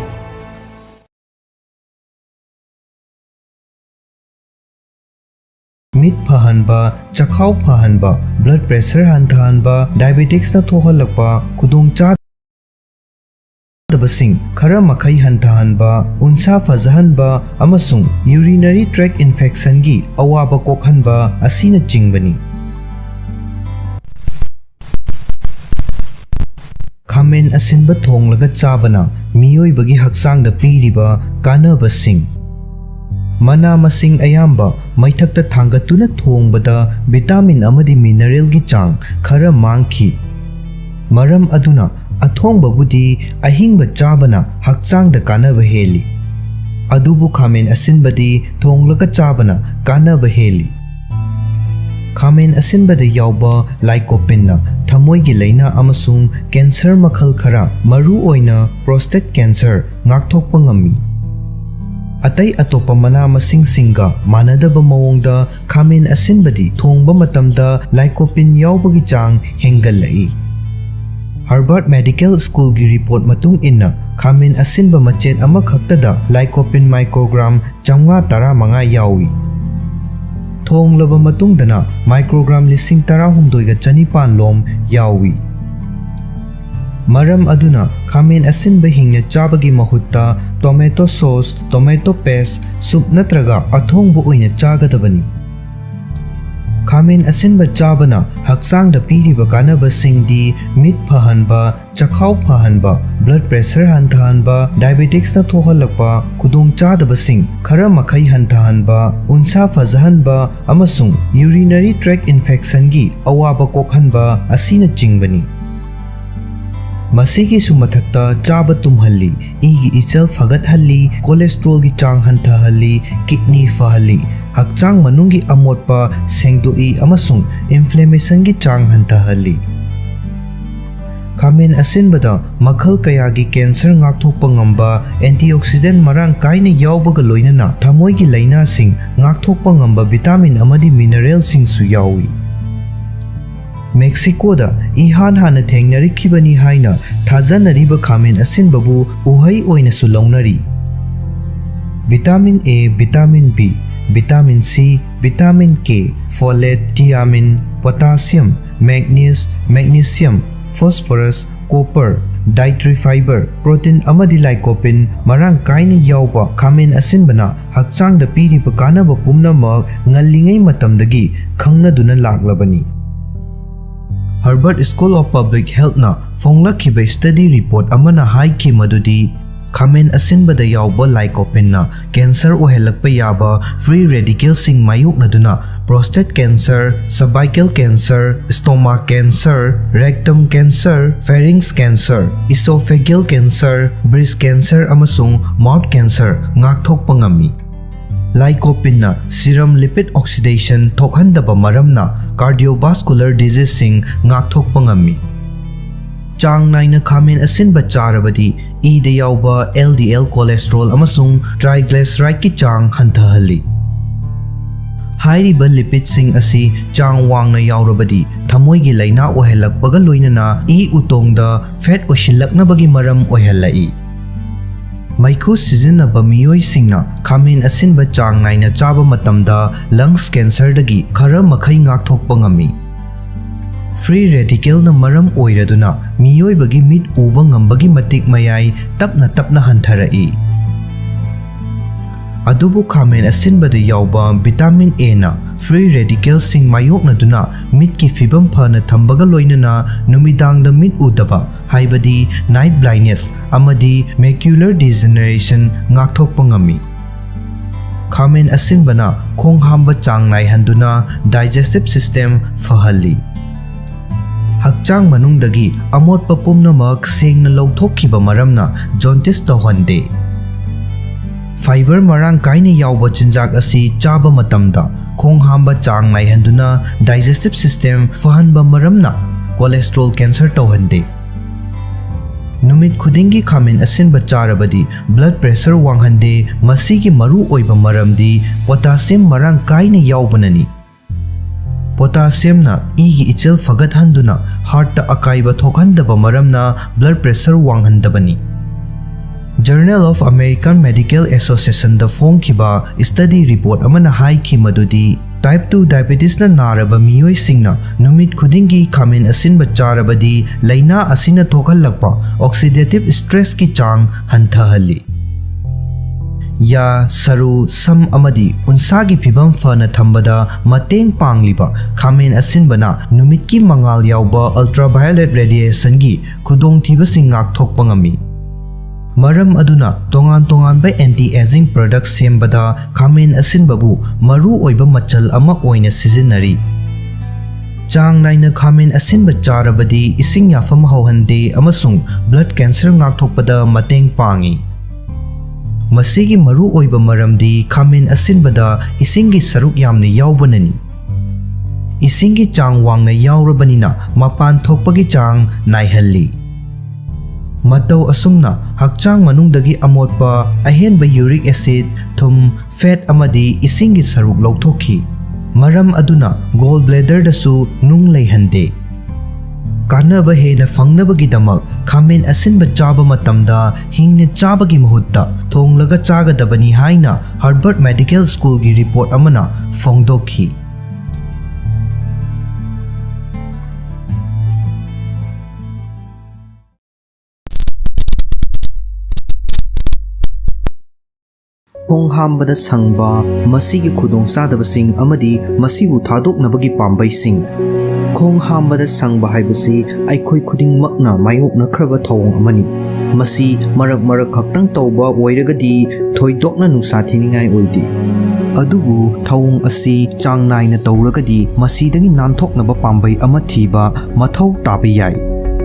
ꯃꯤꯠ ꯐꯍꯟꯕ, ꯆꯈꯥꯎ ꯐꯍꯟꯕ, blood pressure ꯍꯟꯊꯍꯟꯕ, diabeticsꯅ ꯊꯣꯛꯍꯜꯂꯛꯄ ꯈꯨꯗꯣꯡꯆꯥꯗꯕꯁꯤꯡ ꯈꯔ ꯃꯈꯩ ꯍꯟꯊꯍꯟꯕ, ꯎꯟꯁꯥ ꯐꯖꯍꯟꯕ ꯑꯃꯁꯨꯡ urinary tract infectionꯒꯤ ꯑꯋꯥꯕ ꯀꯣꯛꯍꯟꯕ ꯑꯁꯤꯅꯆꯤꯡꯕꯅꯤ꯫ ꯈꯥꯃꯦꯟ ꯑꯁꯤꯟꯕ ꯊꯣꯡꯂꯒ ꯆꯥꯕꯅ ꯃꯤꯑꯣꯏꯕꯒꯤ ꯍꯛꯆꯥꯡꯗ ꯄꯤꯔꯤꯕ ꯀꯥꯟꯅꯕꯁꯤꯡ꯫ ꯃꯅꯥ ꯃꯁꯤꯡ ꯑꯌꯥꯝꯕ ꯃꯩꯊꯛꯇ ꯊꯥꯡꯒꯠꯇꯨꯅ ꯊꯣꯡꯕꯗ vitamin ꯑꯃꯗꯤ mineralꯒꯤ ꯆꯥꯡ ꯈꯔ ꯃꯥꯡꯈꯤ꯫ ꯃꯔꯝ ꯑꯗꯨꯅ ꯑꯊꯣꯡꯕꯕꯨꯗꯤ ꯑꯍꯤꯡꯕ ꯆꯥꯕꯅ ꯍꯛꯆꯥꯡꯗ ꯀꯥꯟꯅꯕ ꯍꯦꯜꯂꯤ꯫ ꯑꯗꯨꯕꯨ ꯈꯥꯃꯦꯟ ꯑꯁꯤꯟꯕꯗꯤ ꯊꯣꯡꯂꯒ ꯆꯥꯕꯅ ꯀꯥꯟꯅꯕ ꯍꯦꯜꯂꯤ꯫ ꯈꯥꯃꯦꯟ ꯑꯁꯤꯟꯕꯗ ꯌꯥꯎꯕ lycopeneꯅ ꯊꯃꯣꯏꯒꯤ ꯂꯥꯏꯅꯥ ꯑꯃꯁꯨꯡ cancer ꯃꯈꯜ ꯈꯔ, ꯃꯔꯨꯑꯣꯏꯅ prostate cancer, ꯉꯥꯛꯊꯣꯛꯄ ꯉꯝꯃꯤ꯫ ꯑꯇꯩ ꯑꯇꯣꯞꯄ ꯃꯅꯥ ꯃꯁꯤꯡꯁꯤꯡꯒ ꯃꯥꯟꯅꯗꯕ ꯃꯑꯣꯡꯗ ꯈꯥꯃꯦꯟ ꯑꯁꯤꯟꯕꯗꯤ ꯊꯣꯡꯕ ꯃꯇꯝꯗ lycopene ꯌꯥꯎꯕꯒꯤ ꯆꯥꯡ ꯍꯦꯟꯒꯠꯂꯛꯏ꯫ Harvard Medical Schoolꯒꯤ report ꯃꯇꯨꯡ ꯏꯟꯅ, ꯈꯥꯃꯦꯟ ꯑꯁꯤꯟꯕ ꯃꯆꯦꯠ ꯑꯃꯈꯛꯇꯗ lycopene microgram ꯆꯥꯝꯃꯉꯥ ꯇꯔꯥꯃꯉꯥ ꯌꯥꯎꯏ꯫ ꯊꯣꯡꯂꯕ ꯃꯇꯨꯡꯗꯅ microgram ꯂꯤꯁꯤꯡ ꯇꯔꯥꯍꯨꯝꯗꯣꯏꯒ ꯆꯅꯤꯄꯥꯟ ꯂꯣꯝ ꯌꯥꯎꯏ꯫ ꯃꯔꯝ ꯑꯗꯨꯅ ꯈꯥꯃꯦꯟ ꯑꯁꯤꯟꯕ ꯍꯤꯡꯅ ꯆꯥꯕꯒꯤ ꯃꯍꯨꯠꯇ tomato sauce, tomato paste, soup ꯅꯠꯇ꯭ꯔꯒ ꯑꯊꯣꯡꯕ ꯑꯣꯏꯅ ꯆꯥꯒꯗꯕꯅꯤ꯫ ꯈꯥꯃꯦꯟ ꯑꯁꯤꯟꯕ ꯆꯥꯕꯅ ꯍꯛꯆꯥꯡꯗ ꯄꯤꯔꯤꯕ ꯀꯥꯟꯅꯕꯁꯤꯡꯗꯤ ꯃꯤꯠ ꯐꯍꯟꯕ, ꯆꯈꯥꯎ ꯐꯍꯟꯕ, blood pressure ꯍꯟꯊꯍꯟꯕ, diabeticsꯅ ꯊꯣꯛꯍꯜꯂꯛꯄ ꯈꯨꯗꯣꯡꯆꯥꯗꯕꯁꯤꯡ ꯈꯔ ꯃꯈꯩ ꯍꯟꯊꯍꯟꯕ, ꯎꯟꯁꯥ ꯐꯖꯍꯟꯕ ꯑꯃꯁꯨꯡ urinary tract infectionꯒꯤ ꯑꯋꯥꯕ ꯀꯣꯛꯍꯟꯕ ꯑꯁꯤꯅꯆꯤꯡꯕꯅꯤ꯫ ꯃꯁꯤꯒꯤꯁꯨ ꯃꯊꯛꯇ ꯆꯥꯕ ꯇꯨꯝꯍꯜꯂꯤ, ꯏꯒꯤ ꯏꯆꯦꯜ ꯐꯒꯠꯍꯜꯂꯤ, cholesterolꯒꯤ ꯆꯥꯡ ꯍꯟꯊꯍꯜꯂꯤ, kidney ꯐꯍꯜꯂꯤ, ꯍꯛꯆꯥꯡ ꯃꯅꯨꯡꯒꯤ ꯑꯃꯣꯠꯄ ꯁꯦꯡꯗꯣꯛꯏ ꯑꯃꯁꯨꯡ inflammationꯒꯤ ꯆꯥꯡ ꯍꯟꯊꯍꯜꯂꯤ꯫ ꯈꯥꯃꯦꯟ ꯑꯁꯤꯟꯕꯗ ꯃꯈꯜ ꯀꯌꯥꯒꯤ cancer ꯉꯥꯛꯊꯣꯛꯄ ꯉꯝꯕ antioxidant ꯃꯔꯥꯡ ꯀꯥꯏꯅ ꯌꯥꯎꯕꯒ ꯂꯣꯏꯅꯅ ꯊꯃꯣꯏꯒꯤ ꯂꯥꯏꯅꯥꯁꯤꯡ ꯉꯥꯛꯊꯣꯛꯄ ꯉꯝꯕ vitamin ꯑꯃꯗꯤ mineralꯁꯤꯡꯁꯨ ꯌꯥꯎꯏ꯫ ꯃꯦꯛꯁꯤꯀꯣꯗ ꯏꯍꯥꯟ ꯍꯥꯟꯅ ꯊꯦꯡꯅꯔꯛꯈꯤꯕꯅꯤ ꯍꯥꯏꯅ ꯊꯥꯖꯅꯔꯤꯕ ꯈꯥꯃꯦꯟ ꯑꯁꯤꯟꯕꯕꯨ ꯎꯍꯩ ꯑꯣꯏꯅꯁꯨ ꯂꯧꯅꯔꯤ꯫ Vitamin A, vitamin B, vitamin C, vitamin K, folate, thiamine, potassium, manganese, magnesium, phosphorus, copper, dietary fiber, protein ꯑꯃꯗꯤ lycopene ꯃꯔꯥꯡ ꯀꯥꯏꯅ ꯌꯥꯎꯕ ꯈꯥꯃꯦꯟ ꯑꯁꯤꯟꯕꯅ ꯍꯛꯆꯥꯡꯗ ꯄꯤꯔꯤꯕ ꯀꯥꯟꯅꯕ ꯄꯨꯝꯅꯃꯛ ꯉꯜꯂꯤꯉꯩ ꯃꯇꯝꯗꯒꯤ ꯈꯪꯅꯗꯨꯅ ꯂꯥꯛꯂꯕꯅꯤ꯫ Harvard School of Public Healthꯅ ꯐꯣꯡꯂꯛꯈꯤꯕ study report ꯑꯃꯅ ꯍꯥꯏꯈꯤ ꯃꯗꯨꯗꯤ ꯈꯥꯃꯦꯟ ꯑꯁꯤꯟꯕꯗ ꯌꯥꯎꯕ lycopeneꯅ cancer ꯑꯣꯏꯍꯜꯂꯛꯄ ꯌꯥꯕ free radicalꯁꯤꯡ ꯃꯥꯌꯣꯛꯅꯗꯨꯅ prostate cancer, cervical cancer, stomach cancer, rectum cancer, pharynx cancer, esophageal cancer, breast cancer ꯑꯃꯁꯨꯡ mouth cancer ꯉꯥꯛꯊꯣꯛꯄ ꯉꯝꯃꯤ꯫ Lycopeneꯅ serum lipid oxidation ꯊꯣꯛꯍꯟꯗꯕ ꯃꯔꯝꯅ cardiovascular diseaseꯁꯤꯡ ꯉꯥꯛꯊꯣꯛꯄ ꯉꯝꯃꯤ꯫ ꯆꯥꯡ ꯅꯥꯏꯅ ꯈꯥꯃꯦꯟ ꯑꯁꯤꯟꯕ ꯆꯥꯔꯕꯗꯤ ꯏꯗ ꯌꯥꯎꯕ LDL cholesterol ꯑꯃꯁꯨꯡ triglycerideꯀꯤ ꯆꯥꯡ ꯍꯟꯊꯍꯜꯂꯤ꯫ ꯍꯥꯏꯔꯤꯕ lipidꯁꯤꯡ ꯑꯁꯤ ꯆꯥꯡ ꯋꯥꯡꯅ ꯌꯥꯎꯔꯕꯗꯤ ꯊꯃꯣꯏꯒꯤ ꯂꯥꯏꯅꯥ ꯑꯣꯏꯍꯜꯂꯛꯄꯒ ꯂꯣꯏꯅꯅ ꯏ ꯎꯇꯣꯡꯗ fat ꯑꯣꯏꯁꯤꯜꯂꯛꯅꯕꯒꯤ ꯃꯔꯝ ꯑꯣꯏꯍꯜꯂꯛꯏ꯫ ꯃꯩꯈꯨ ꯁꯤꯖꯤꯟꯅꯕ ꯃꯤꯑꯣꯏꯁꯤꯡꯅ ꯈꯥꯃꯦꯟ ꯑꯁꯤꯟꯕ ꯆꯥꯡ ꯅꯥꯏꯅ ꯆꯥꯕ ꯃꯇꯝꯗ lungs cancerꯗꯒꯤ ꯈꯔ ꯃꯈꯩ ꯉꯥꯛꯊꯣꯛꯄ ꯉꯝꯃꯤ꯫ Free radicalꯅ ꯃꯔꯝ ꯑꯣꯏꯔꯗꯨꯅ ꯃꯤꯑꯣꯏꯕꯒꯤ ꯃꯤꯠ ꯎꯕ ꯉꯝꯕꯒꯤ ꯃꯇꯤꯛ ꯃꯌꯥꯏ ꯇꯞꯅ ꯇꯞꯅ ꯍꯟꯊꯔꯛꯏ꯫ ꯑꯗꯨꯕꯨ ꯈꯥꯃꯦꯟ ꯑꯁꯤꯟꯕꯗ ꯌꯥꯎꯕ vitamin Aꯅ free radicalꯁꯤꯡ ꯃꯥꯌꯣꯛꯅꯗꯨꯅ ꯃꯤꯠꯀꯤ ꯐꯤꯕꯝ ꯐꯅ ꯊꯝꯕꯒ ꯂꯣꯏꯅꯅ ꯅꯨꯃꯤꯗꯥꯡꯗ ꯃꯤꯠ ꯎꯗꯕ, ꯍꯥꯏꯕꯗꯤ night blindness ꯑꯃꯗꯤ macular degeneration ꯉꯥꯛꯊꯣꯛꯄ ꯉꯝꯃꯤ꯫ ꯈꯥꯃꯦꯟ ꯑꯁꯤꯟꯕꯅ ꯈꯣꯡ ꯍꯥꯝꯕ ꯆꯥꯡ ꯅꯥꯏꯍꯟꯗꯨꯅ digestive system ꯐꯍꯜꯂꯤ꯫ ꯍꯛꯆꯥꯡ ꯃꯅꯨꯡꯗꯒꯤ ꯑꯃꯣꯠꯄ ꯄꯨꯝꯅꯃꯛ ꯁꯦꯡꯅ ꯂꯧꯊꯣꯛꯈꯤꯕ ꯃꯔꯝꯅ ꯖꯣꯟꯇꯤꯁ ꯇꯧꯍꯟꯗꯦ꯫ ꯐꯥꯏꯕꯔ ꯃꯔꯥꯡ ꯀꯥꯏꯅ ꯌꯥꯎꯕ ꯆꯤꯟꯖꯥꯛ ꯑꯁꯤ ꯆꯥꯕ ꯃꯇꯝꯗ ꯈꯣꯡ ꯍꯥꯝꯕ ꯆꯥꯡ ꯅꯥꯏꯍꯟꯗꯨꯅ ꯗꯥꯏꯖꯦꯁꯇꯤꯚ ꯁꯤꯁꯇꯦꯝ ꯐꯍꯟꯕ ꯃꯔꯝꯅ ꯀꯣꯂꯦꯁꯇ꯭ꯔꯣꯜ ꯀꯦꯟꯁꯔ ꯇꯧꯍꯟꯗꯦ꯫ ꯅꯨꯃꯤꯠ ꯈꯨꯗꯤꯡꯒꯤ ꯈꯥꯃꯦꯟ ꯑꯁꯤꯟꯕ ꯆꯥꯔꯕꯗꯤ ꯕ꯭ꯂꯗ ꯄ꯭ꯔꯦꯁꯔ ꯋꯥꯡꯍꯟꯗꯦ꯫ ꯃꯁꯤꯒꯤ ꯃꯔꯨ ꯑꯣꯏꯕ ꯃꯔꯝꯗꯤ ꯄꯣꯇꯥꯁꯤꯌꯝ ꯃꯔꯥꯡ ꯀꯥꯏꯅ ꯌꯥꯎꯕꯅꯅꯤ꯫ ꯄꯣꯇꯥꯁꯤꯌꯝꯅ ꯏꯒꯤ ꯏꯆꯦꯜ ꯐꯒꯠꯍꯟꯗꯨꯅ ꯍꯥꯔꯠꯇ ꯑꯀꯥꯏꯕ ꯊꯣꯛꯍꯟꯗꯕ ꯃꯔꯝꯅ ꯕ꯭ꯂꯗ ꯄ꯭ꯔꯦꯁꯔ ꯋꯥꯡꯍꯟꯗꯕꯅꯤ꯫ Journal of American Medical Associationꯗ ꯐꯣꯡꯈꯤꯕ ꯁ꯭ꯇꯗꯤ ꯔꯤꯄꯣꯔꯠ ꯑꯃꯅ ꯍꯥꯏꯈꯤ ꯃꯗꯨꯗꯤ ꯇꯥꯏꯞ ꯇꯨ ꯗꯥꯏꯕꯦꯇꯤꯁꯅ ꯅꯥꯔꯕ ꯃꯤꯑꯣꯏꯁꯤꯡꯅ ꯅꯨꯃꯤꯠ ꯈꯨꯗꯤꯡꯒꯤ ꯈꯥꯃꯦꯟ ꯑꯁꯤꯟꯕ ꯆꯥꯔꯕꯗꯤ ꯂꯥꯏꯅꯥ ꯑꯁꯤꯅ ꯊꯣꯛꯍꯜꯂꯛꯄ ꯑꯣꯛꯁꯤꯗꯦꯇꯤꯚ ꯁ꯭ꯇ꯭ꯔꯦꯁꯀꯤ ꯆꯥꯡ ꯍꯟꯊꯍꯜꯂꯤ꯫ ꯌꯥ, ꯁꯔꯨ, ꯁꯝ ꯑꯃꯗꯤ ꯎꯟꯁꯥꯒꯤ ꯐꯤꯕꯝ ꯐꯅ ꯊꯝꯕꯗ ꯃꯇꯦꯡ ꯄꯥꯡꯂꯤꯕ ꯈꯥꯃꯦꯟ ꯑꯁꯤꯟꯕꯅ ꯅꯨꯃꯤꯠꯀꯤ ꯃꯉꯥꯜ ꯌꯥꯎꯕ ꯑꯜꯇ꯭ꯔꯥꯚꯥꯏꯑꯣꯂꯦꯠ ꯔꯦꯗꯤꯌꯦꯁꯟꯒꯤ ꯈꯨꯗꯣꯡꯊꯤꯕꯁꯤꯡ ꯉꯥꯛꯊꯣꯛꯄ ꯉꯝꯃꯤ꯫ ꯃꯔꯝ ꯑꯗꯨꯅ ꯇꯣꯉꯥꯟ ꯇꯣꯉꯥꯟꯕ ꯑꯦꯟꯇꯤ ꯑꯦꯖꯤꯡ ꯄ꯭ꯔꯗꯛ ꯁꯦꯝꯕꯗ ꯈꯥꯃꯦꯟ ꯑꯁꯤꯟꯕꯕꯨ ꯃꯔꯨ ꯑꯣꯏꯕ ꯃꯆꯜ ꯑꯃ ꯑꯣꯏꯅ ꯁꯤꯖꯤꯟꯅꯔꯤ꯫ ꯆꯥꯡ ꯅꯥꯏꯅ ꯈꯥꯃꯦꯟ ꯑꯁꯤꯟꯕ ꯆꯥꯔꯕꯗꯤ ꯏꯁꯤꯡ ꯌꯥꯐꯝ ꯍꯧꯍꯟꯗꯦ ꯑꯃꯁꯨꯡ ꯕ꯭ꯂꯗ ꯀꯦꯟꯁꯔ ꯉꯥꯛꯊꯣꯛꯄꯗ ꯃꯇꯦꯡ ꯄꯥꯡꯏ꯫ ꯃꯁꯤꯒꯤ ꯃꯔꯨ ꯑꯣꯏꯕ ꯃꯔꯝꯗꯤ ꯈꯥꯃꯦꯟ ꯑꯁꯤꯟꯕꯗ ꯏꯁꯤꯡꯒꯤ ꯁꯔꯨꯛ ꯌꯥꯝꯅ ꯌꯥꯎꯕꯅꯅꯤ꯫ ꯏꯁꯤꯡꯒꯤ ꯆꯥꯡ ꯋꯥꯡꯅ ꯌꯥꯎꯔꯕꯅꯤꯅ ꯃꯄꯥꯟ ꯊꯣꯛꯄꯒꯤ ꯆꯥꯡ ꯅꯥꯏꯍꯜꯂꯤ꯫ ꯃꯇꯧ ꯑꯁꯨꯝꯅ ꯍꯛꯆꯥꯡ ꯃꯅꯨꯡꯗꯒꯤ ꯑꯃꯣꯠꯄ, ꯑꯍꯦꯟꯕ ꯌꯨꯔꯤꯛ ꯑꯦꯁꯤꯗ, ꯊꯨꯝ, ꯐꯦꯠ ꯑꯃꯗꯤ ꯏꯁꯤꯡꯒꯤ ꯁꯔꯨꯛ ꯂꯧꯊꯣꯛꯈꯤ꯫ ꯃꯔꯝ ꯑꯗꯨꯅ ꯒꯣꯜ ꯕ꯭ꯂꯦꯗꯔꯗꯁꯨ ꯅꯨꯡ ꯂꯩꯍꯟꯗꯦ꯫ ꯀꯥꯟꯅꯕ ꯍꯦꯟꯅ ꯐꯪꯅꯕꯒꯤꯗꯃꯛ ꯈꯥꯃꯦꯟ ꯑꯁꯤꯟꯕ ꯆꯥꯕ ꯃꯇꯝꯗ ꯍꯤꯡꯅ ꯆꯥꯕꯒꯤ ꯃꯍꯨꯠꯇ ꯊꯣꯡꯂꯒ ꯆꯥꯒꯗꯕꯅꯤ ꯍꯥꯏꯅ ꯍꯥꯔꯕꯔꯠ ꯃꯦꯗꯤꯀꯦꯜ ꯁ꯭ꯀꯨꯜꯒꯤ ꯔꯤꯄꯣꯔꯠ ꯑꯃꯅ ꯐꯣꯡꯗꯣꯛꯈꯤ꯫ ꯈꯣꯡ ꯍꯥꯝꯕꯗ ꯁꯪꯕ, ꯃꯁꯤꯒꯤ ꯈꯨꯗꯣꯡꯆꯥꯗꯕꯁꯤꯡ ꯑꯃꯗꯤ ꯃꯁꯤꯕꯨ ꯊꯥꯗꯣꯛꯅꯕꯒꯤ ꯄꯥꯝꯕꯩꯁꯤꯡ꯫ ꯈꯣꯡ ꯍꯥꯝꯕꯗ ꯁꯪꯕ ꯍꯥꯏꯕꯁꯤ ꯑꯩꯈꯣꯏ ꯈꯨꯗꯤꯡꯃꯛꯅ ꯃꯥꯌꯣꯛꯅꯈ꯭ꯔꯕ ꯊꯧꯑꯣꯡ ꯑꯃꯅꯤ꯫ ꯃꯁꯤ ꯃꯔꯛ ꯃꯔꯛ ꯈꯛꯇꯪ ꯇꯧꯕ ꯑꯣꯏꯔꯒꯗꯤ ꯊꯣꯏꯗꯣꯛꯅ ꯅꯨꯡꯁꯥ ꯊꯤꯅꯤꯡꯉꯥꯏ ꯑꯣꯏꯗꯦ꯫ ꯑꯗꯨꯕꯨ ꯊꯧꯑꯣꯡ ꯑꯁꯤ ꯆꯥꯡ ꯅꯥꯏꯅ ꯇꯧꯔꯒꯗꯤ ꯃꯁꯤꯗꯒꯤ ꯅꯥꯟꯊꯣꯛꯅꯕ ꯄꯥꯝꯕꯩ ꯑꯃ ꯊꯤꯕ ꯃꯊꯧ ꯇꯥꯕ ꯌꯥꯏ꯫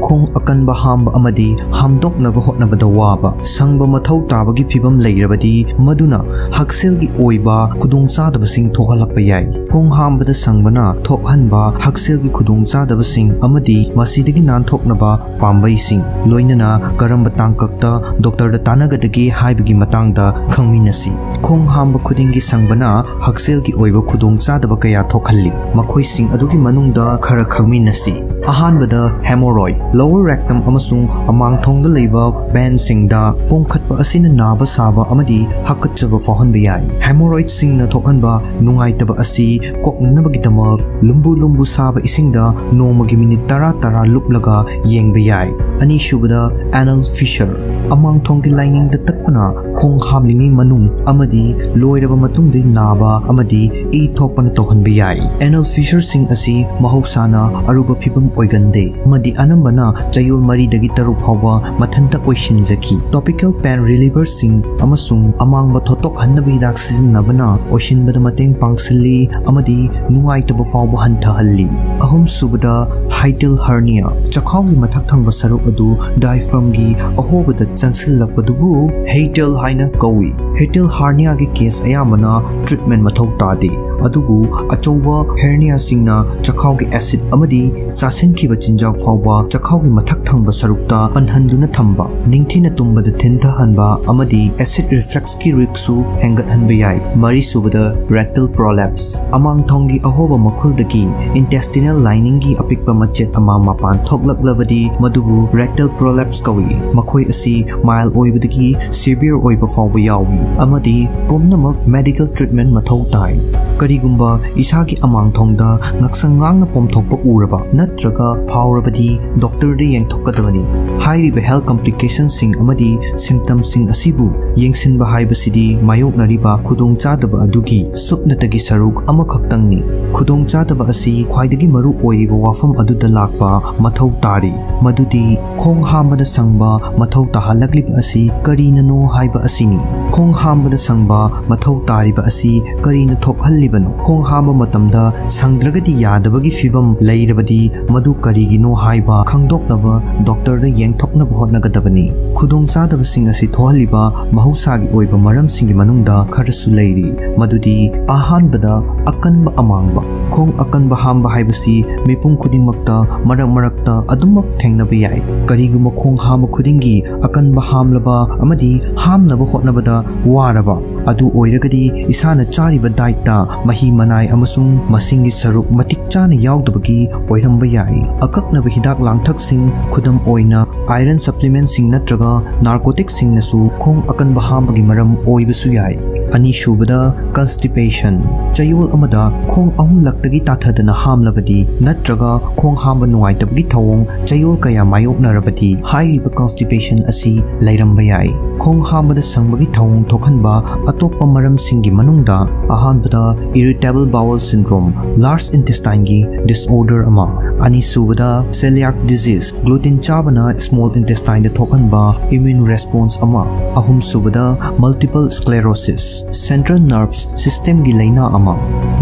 ꯈꯣꯡ ꯑꯀꯟꯕ ꯍꯥꯝꯕ ꯑꯃꯗꯤ ꯍꯥꯝꯗꯣꯛꯅꯕ ꯍꯣꯠꯅꯕꯗ ꯋꯥꯕ, ꯁꯪꯕ ꯃꯊꯧ ꯇꯥꯕꯒꯤ ꯐꯤꯚꯝ ꯂꯩꯔꯕꯗꯤ ꯃꯗꯨꯅ ꯍꯛꯁꯦꯜꯒꯤ ꯑꯣꯏꯕ ꯈꯨꯗꯣꯡꯆꯥꯗꯕꯁꯤꯡ ꯊꯣꯛꯍꯜꯂꯛꯄ ꯌꯥꯏ꯫ ꯈꯣꯡ ꯍꯥꯝꯕꯗ ꯁꯪꯕꯅ ꯊꯣꯛꯍꯟꯕ ꯍꯛꯁꯦꯜꯒꯤ ꯈꯨꯗꯣꯡꯆꯥꯗꯕꯁꯤꯡ ꯑꯃꯗꯤ ꯃꯁꯤꯗꯒꯤ ꯅꯥꯟꯊꯣꯛꯅꯕ ꯄꯥꯝꯕꯩꯁꯤꯡ, ꯂꯣꯏꯅꯅ ꯀꯔꯝꯕ ꯇꯥꯡꯀꯛꯇ ꯗꯣꯛꯇꯔꯗ ꯇꯥꯟꯅꯒꯗꯒꯦ ꯍꯥꯏꯕꯒꯤ ꯃꯇꯥꯡꯗ ꯈꯪꯃꯤꯟꯅꯁꯤ꯫ ꯈꯣꯡ ꯍꯥꯝꯕ ꯈꯨꯗꯤꯡꯒꯤ ꯁꯪꯕꯅ ꯍꯛꯁꯦꯜꯒꯤ ꯑꯣꯏꯕ ꯈꯨꯗꯣꯡꯆꯥꯗꯕ ꯀꯌꯥ ꯊꯣꯛꯍꯜꯂꯤ꯫ ꯃꯈꯣꯏꯁꯤꯡ ꯑꯗꯨꯒꯤ ꯃꯅꯨꯡꯗ ꯈꯔ ꯈꯪꯃꯤꯟꯅꯁꯤ꯫ ꯑꯍꯥꯟꯕꯗ, hemorrhoid꯫ Lower rectum ꯑꯃꯁꯨꯡ ꯑꯃꯥꯡꯊꯣꯡꯗ ꯂꯩꯕ vein ꯁꯤꯡꯗ ꯄꯣꯝꯈꯠꯄ ꯑꯁꯤꯅ ꯅꯥꯕ ꯁꯥꯕ ꯑꯃꯗꯤ ꯍꯥꯀꯠꯆꯕ ꯐꯥꯎꯍꯟꯕ ꯌꯥꯏ꯫ Hemorrhoid ꯁꯤꯡꯅ ꯊꯣꯛꯍꯟꯕ ꯅꯨꯡꯉꯥꯏꯇꯕ ꯑꯁꯤ ꯀꯣꯛꯅꯅꯕꯒꯤꯗꯃꯛ ꯂꯨꯝꯕꯨ ꯂꯨꯝꯕꯨ ꯁꯥꯕ ꯏꯁꯤꯡꯗ ꯅꯣꯡꯃꯒꯤ ꯃꯤꯅꯤꯠ ꯇꯔꯥ ꯇꯔꯥ ꯂꯨꯞꯂꯒ ꯌꯦꯡꯕ ꯌꯥꯏ꯫ ꯑꯅꯤꯁꯨꯕꯗ, anal fissure꯫ ꯑꯃꯥꯡꯊꯣꯡꯒꯤ ꯂꯥꯏꯅꯤꯡꯗ ꯇꯠꯄꯅ ꯈꯣꯡ ꯍꯥꯝꯂꯤꯉꯩ ꯃꯅꯨꯡ ꯑꯃꯗꯤ ꯂꯣꯏꯔꯕ ꯃꯇꯨꯡꯗ ꯅꯥꯕ ꯑꯃꯗꯤ ꯏ ꯊꯣꯛꯄꯅ ꯇꯧꯍꯟꯕ ꯌꯥꯏ꯫ Anal fissure ꯁꯤꯡ ꯑꯁꯤ ꯃꯍꯧꯁꯥꯅ ꯑꯔꯨꯕ ꯐꯤꯚꯝ ꯑꯣꯏꯒꯟꯗꯦ ꯑꯃꯗꯤ ꯑꯅꯝꯕꯅ ꯆꯌꯣꯜ ꯃꯔꯤꯗꯒꯤ ꯇꯔꯨꯛ ꯐꯥꯎꯕ ꯃꯊꯟꯇ ꯑꯣꯏꯁꯤꯟꯖꯈꯤ꯫ Topical pain reliever ꯁꯤꯡ ꯑꯃꯁꯨꯡ ꯑꯃꯥꯡꯕ ꯊꯣꯠꯇꯣꯛꯍꯟꯅꯕ ꯍꯤꯗꯥꯛ ꯁꯤꯖꯤꯟꯅꯕꯅ ꯑꯣꯏꯁꯤꯟꯕꯗ ꯃꯇꯦꯡ ꯄꯥꯡꯁꯤꯜꯂꯤ ꯑꯃꯗꯤ ꯅꯨꯡꯉꯥꯏꯇꯕ ꯐꯥꯎꯕ ꯍꯟꯊꯍꯜꯂꯤ꯫ ꯑꯍꯨꯝꯁꯨꯕꯗ, hiatal hernia꯫ ꯆꯈꯥꯎꯒꯤ ꯃꯊꯛ ꯊꯪꯕ ꯁꯔꯨꯛ ꯑꯗꯨ diaphragm ꯒꯤ ꯑꯍꯣꯕꯗ ꯆꯪꯁꯤꯜꯂꯛꯄꯗꯨꯕꯨ hiatal ꯍꯥꯏꯅ ꯀꯧꯏ꯫ Hiatal hernia ꯒꯤ case ꯑꯌꯥꯝꯕꯅ treatment ꯃꯊꯧ ꯇꯥꯗꯦ, ꯑꯗꯨꯕꯨ ꯑꯆꯧꯕ hernia ꯁꯤꯡꯅ ꯆꯈꯥꯎꯒꯤ acid ꯑꯃꯗꯤ ꯆꯥꯁꯤꯟꯈꯤꯕ ꯆꯤꯟꯖꯥꯛ ꯐꯥꯎꯕ ꯆꯈꯥꯎꯒꯤ ꯃꯊꯛ ꯊꯪꯕ ꯁꯔꯨꯛꯇ ꯄꯟꯍꯟꯗꯨꯅ ꯊꯝꯕ, ꯅꯤꯡꯊꯤꯅ ꯇꯨꯝꯕꯗ ꯊꯤꯟꯊꯍꯟꯕ ꯑꯃꯗꯤ acid reflux ꯀꯤ risk ꯁꯨ ꯍꯦꯟꯒꯠꯍꯟꯕ ꯌꯥꯏ꯫ ꯃꯔꯤꯁꯨꯕꯗ, rectal prolapse꯫ ꯑꯃꯥꯡꯊꯣꯡꯒꯤ ꯑꯍꯣꯕ ꯃꯈꯨꯜꯗꯒꯤ intestinal lining ꯒꯤ ꯑꯄꯤꯛꯄ ꯃꯆꯦꯠ ꯑꯃ ꯃꯄꯥꯟ ꯊꯣꯛꯂꯛꯂꯕꯗꯤ ꯃꯗꯨꯕꯨ rectal prolapse ꯀꯧꯏ꯫ ꯃꯈꯣꯏ ꯑꯁꯤ mild ꯑꯣꯏꯕꯗꯒꯤ severe ꯑꯣꯏꯕ ꯐꯥꯎꯕ ꯌꯥꯎꯏ ꯑꯃꯗꯤ ꯄꯨꯝꯅꯃꯛ medical treatment ꯃꯊꯧ ꯇꯥꯏ꯫ ꯀꯔꯤꯒꯨꯝꯕ ꯏꯁꯥꯒꯤ ꯑꯃꯥꯡꯊꯣꯡꯗ ꯉꯛꯁꯪ ꯉꯥꯡꯅ ꯄꯣꯝꯊꯣꯛꯄ ꯎꯔꯕ ꯅꯠꯇ꯭ꯔꯒ ꯐꯥꯎꯔꯕꯗꯤ ꯗꯣꯛꯇꯔꯗ ꯌꯦꯡꯊꯣꯛꯀꯗꯕꯅꯤ꯫ ꯍꯥꯏꯔꯤꯕ health complication ꯁꯤꯡ ꯑꯃꯗꯤ symptom ꯁꯤꯡ ꯑꯁꯤꯕꯨ ꯌꯦꯡꯁꯤꯟꯕ ꯍꯥꯏꯕꯁꯤꯗꯤ ꯃꯥꯌꯣꯛꯅꯔꯤꯕ ꯈꯨꯗꯣꯡꯆꯥꯗꯕ ꯑꯗꯨꯒꯤ ꯁꯨꯞꯅꯇꯒꯤ ꯁꯔꯨꯛ ꯑꯃꯈꯛꯇꯪꯅꯤ꯫ ꯈꯨꯗꯣꯡꯆꯥꯗꯕ ꯑꯁꯤ ꯈ꯭ꯋꯥꯏꯗꯒꯤ ꯃꯔꯨ ꯑꯣꯏꯔꯤꯕ ꯋꯥꯐꯝ ꯑꯗꯨꯗ ꯂꯥꯛꯄ ꯃꯊꯧ ꯇꯥꯔꯤ, ꯃꯗꯨꯗꯤ ꯈꯣꯡ ꯍꯥꯝꯕꯗ ꯁꯪꯕ ꯃꯊꯧ ꯇꯥꯍꯜꯂꯛꯂꯤꯕ ꯑꯁꯤ ꯀꯔꯤꯅꯅꯣ ꯍꯥꯏꯕ ꯑꯁꯤꯅꯤ꯫ ꯈꯣꯡ ꯍꯥꯝꯕꯗ ꯁꯪꯕ ꯃꯊꯧ ꯇꯥꯔꯤꯕ ꯑꯁꯤ ꯀꯔꯤꯅ ꯊꯣꯛꯍꯜꯂꯤꯕꯅꯣ? ꯈꯣꯡ ꯍꯥꯝꯕ ꯃꯇꯝꯗ ꯁꯪꯗ꯭ꯔꯒꯗꯤ ꯌꯥꯗꯕꯒꯤ ꯐꯤꯕꯝ ꯂꯩꯔꯕꯗꯤ ꯃꯗꯨ ꯀꯔꯤꯒꯤꯅꯣ ꯍꯥꯏꯕ ꯈꯪꯗꯣꯛꯅꯕ ꯗꯣꯛꯇꯔꯗ ꯌꯦꯡꯊꯣꯛꯅꯕ ꯍꯣꯠꯅꯒꯗꯕꯅꯤ꯫ ꯈꯨꯗꯣꯡꯆꯥꯗꯕꯁꯤꯡ ꯑꯁꯤ ꯊꯣꯛꯍꯜꯂꯤꯕ ꯃꯍꯧꯁꯥꯒꯤ ꯑꯣꯏꯕ ꯃꯔꯝꯁꯤꯡꯒꯤ ꯃꯅꯨꯡꯗ ꯈꯔꯁꯨ ꯂꯩꯔꯤ꯫ ꯃꯗꯨꯗꯤ ꯑꯍꯥꯟꯕꯗ ꯑꯀꯟꯕ ꯑꯃꯥꯡꯕ꯫ ꯈꯣꯡ ꯑꯀꯟꯕ ꯍꯥꯝꯕ ꯍꯥꯏꯕꯁꯤ ꯃꯤꯄꯨꯝ ꯈꯨꯗꯤꯡꯃꯛꯇ ꯃꯔꯛ ꯃꯔꯛꯇ ꯑꯗꯨꯃꯛ ꯊꯦꯡꯅꯕ ꯌꯥꯏ꯫ ꯀꯔꯤꯒꯨꯝꯕ ꯈꯣꯡ ꯍꯥꯝꯕ ꯈꯨꯗꯤꯡꯒꯤ ꯑꯀꯟꯕ ꯍꯥꯝꯂꯕ ꯑꯃꯗꯤ ꯍꯥꯝꯅꯕ ꯍꯣꯠꯅꯕꯗ ꯋꯥꯔꯕ ꯑꯗꯨ ꯑꯣꯏꯔꯒꯗꯤ ꯏꯁꯥꯅ ꯆꯥꯔꯤꯕ ꯗꯥꯏꯠꯇ ꯃꯍꯤ ꯃꯅꯥꯏ ꯑꯃꯁꯨꯡ ꯃꯁꯤꯡꯒꯤ ꯁꯔꯨꯛ ꯃꯇꯤꯛ ꯆꯥꯅ ꯌꯥꯎꯗꯕꯒꯤ ꯑꯣꯏꯔꯝꯕ ꯌꯥꯏ꯫ ꯑꯀꯛꯅꯕ ꯍꯤꯗꯥꯛ ꯂꯥꯡꯊꯛꯁꯤꯡ, ꯈꯨꯗꯝ ꯑꯣꯏꯅ iron supplementꯁꯤꯡ ꯅꯠꯇ꯭ꯔꯒ narcoticꯁꯤꯡꯅꯁꯨ ꯈꯣꯡ ꯑꯀꯟꯕ ꯍꯥꯝꯕꯒꯤ ꯃꯔꯝ ꯑꯣꯏꯕꯁꯨ ꯌꯥꯏ꯫ ꯑꯅꯤꯁꯨꯕꯗ constipation꯫ ꯆꯌꯣꯜ ꯑꯃꯗ ꯈꯣꯡ ꯑꯍꯨꯝꯂꯛꯇꯒꯤ ꯇꯥꯊꯗꯅ ꯍꯥꯝꯂꯕꯗꯤ ꯅꯠꯇ꯭ꯔꯒ ꯈꯣꯡ ꯍꯥꯝꯕ ꯅꯨꯡꯉꯥꯏꯇꯕꯒꯤ ꯊꯧꯑꯣꯡ ꯆꯌꯣꯜ ꯀꯌꯥ ꯃꯥꯌꯣꯛꯅꯔꯕꯗꯤ ꯍꯥꯏꯔꯤꯕ constipation ꯑꯁꯤ ꯂꯩꯔꯝꯕ ꯌꯥꯏ꯫ ꯈꯣꯡ ꯍꯥꯝꯕꯗ ꯁꯪꯕꯒꯤ ꯊꯧꯑꯣꯡ ꯊꯣꯛꯍꯟꯕ ꯑꯇꯣꯞꯄ ꯃꯔꯝꯁꯤꯡꯒꯤ ꯃꯅꯨꯡꯗ ꯑꯍꯥꯟꯕꯗ irritable bowel syndrome, large intestineꯒꯤ disorder ꯑꯃ, ꯑꯅꯤꯁꯨꯕꯗ celiac disease, gluten ꯆꯥꯕꯅ small intestineꯗ ꯊꯣꯛꯍꯟꯕ immune response ꯑꯃ, ꯑꯍꯨꯝꯁꯨꯕꯗ multiple sclerosis, central nerves systemꯒꯤ ꯂꯩꯅꯥ ꯑꯃ,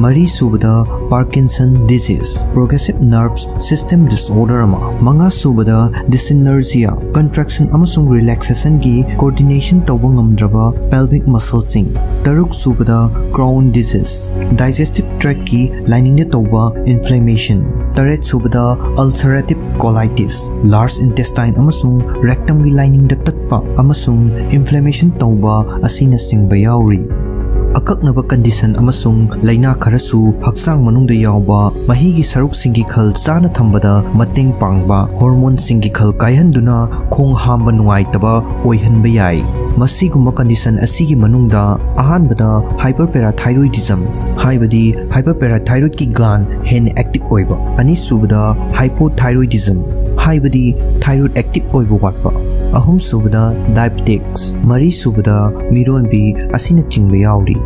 ꯃꯔꯤꯁꯨꯕꯗ Parkinson disease, progressive nerves system disorder ꯑꯃ, ꯃꯉꯥꯁꯨꯕꯗ dyssynergia, contraction ꯑꯃꯁꯨꯡ relaxationꯒꯤ coordination ꯇꯧꯕ ꯉꯝꯗ꯭ꯔꯕ pelvic muscleꯁꯤꯡ, ꯇꯔꯨꯛꯁꯨꯕꯗ Crohn disease, digestive tractꯀꯤ liningꯗ ꯇꯧꯕ inflammation, ꯇꯔꯦꯠꯁꯨꯕꯗ ulcerative colitis, large intestine ꯑꯃꯁꯨꯡ rectumꯒꯤ liningꯗ ꯇꯠꯄ ꯑꯃꯁꯨꯡ inflammation ꯇꯧꯕ ꯑꯁꯤꯅꯆꯤꯡꯕ ꯌꯥꯎꯔꯤ꯫ ꯑꯀꯛꯅꯕ condition ꯑꯃꯁꯨꯡ ꯂꯩꯅꯥ ꯈꯔꯁꯨ ꯍꯛꯆꯥꯡ ꯃꯅꯨꯡꯗ ꯌꯥꯎꯕ ꯃꯍꯤꯒꯤ ꯁꯔꯨꯛꯁꯤꯡꯒꯤ ꯈꯜ ꯆꯥꯅ ꯊꯝꯕꯗ ꯃꯇꯦꯡ ꯄꯥꯡꯕ hormoneꯁꯤꯡꯒꯤ ꯈꯜ ꯀꯥꯏꯍꯟꯗꯨꯅ ꯈꯣꯡ ꯍꯥꯝꯕ ꯅꯨꯡꯉꯥꯏꯇꯕ ꯑꯣꯏꯍꯟꯕ ꯌꯥꯏ꯫ ꯃꯁꯤꯒꯨꯝꯕ condition ꯑꯁꯤꯒꯤ ꯃꯅꯨꯡꯗ ꯑꯍꯥꯟꯕꯗ hyperparathyroidism, ꯍꯥꯏꯕꯗꯤ hyperparathyroidꯀꯤ gland ꯍꯦꯟꯅ active ꯑꯣꯏꯕ, ꯑꯅꯤꯁꯨꯕꯗ hypothyroidism, ꯍꯥꯏꯕꯗꯤ thyroid active ꯑꯣꯏꯕ ꯋꯥꯠꯄ, ꯑꯍꯨꯝꯁꯨꯕꯗ diabetics, ꯃꯔꯤꯁꯨꯕꯗ ꯃꯤꯔꯣꯟꯕꯤ ꯑꯁꯤꯅꯆꯤꯡꯕ ꯌꯥꯎꯔꯤ꯫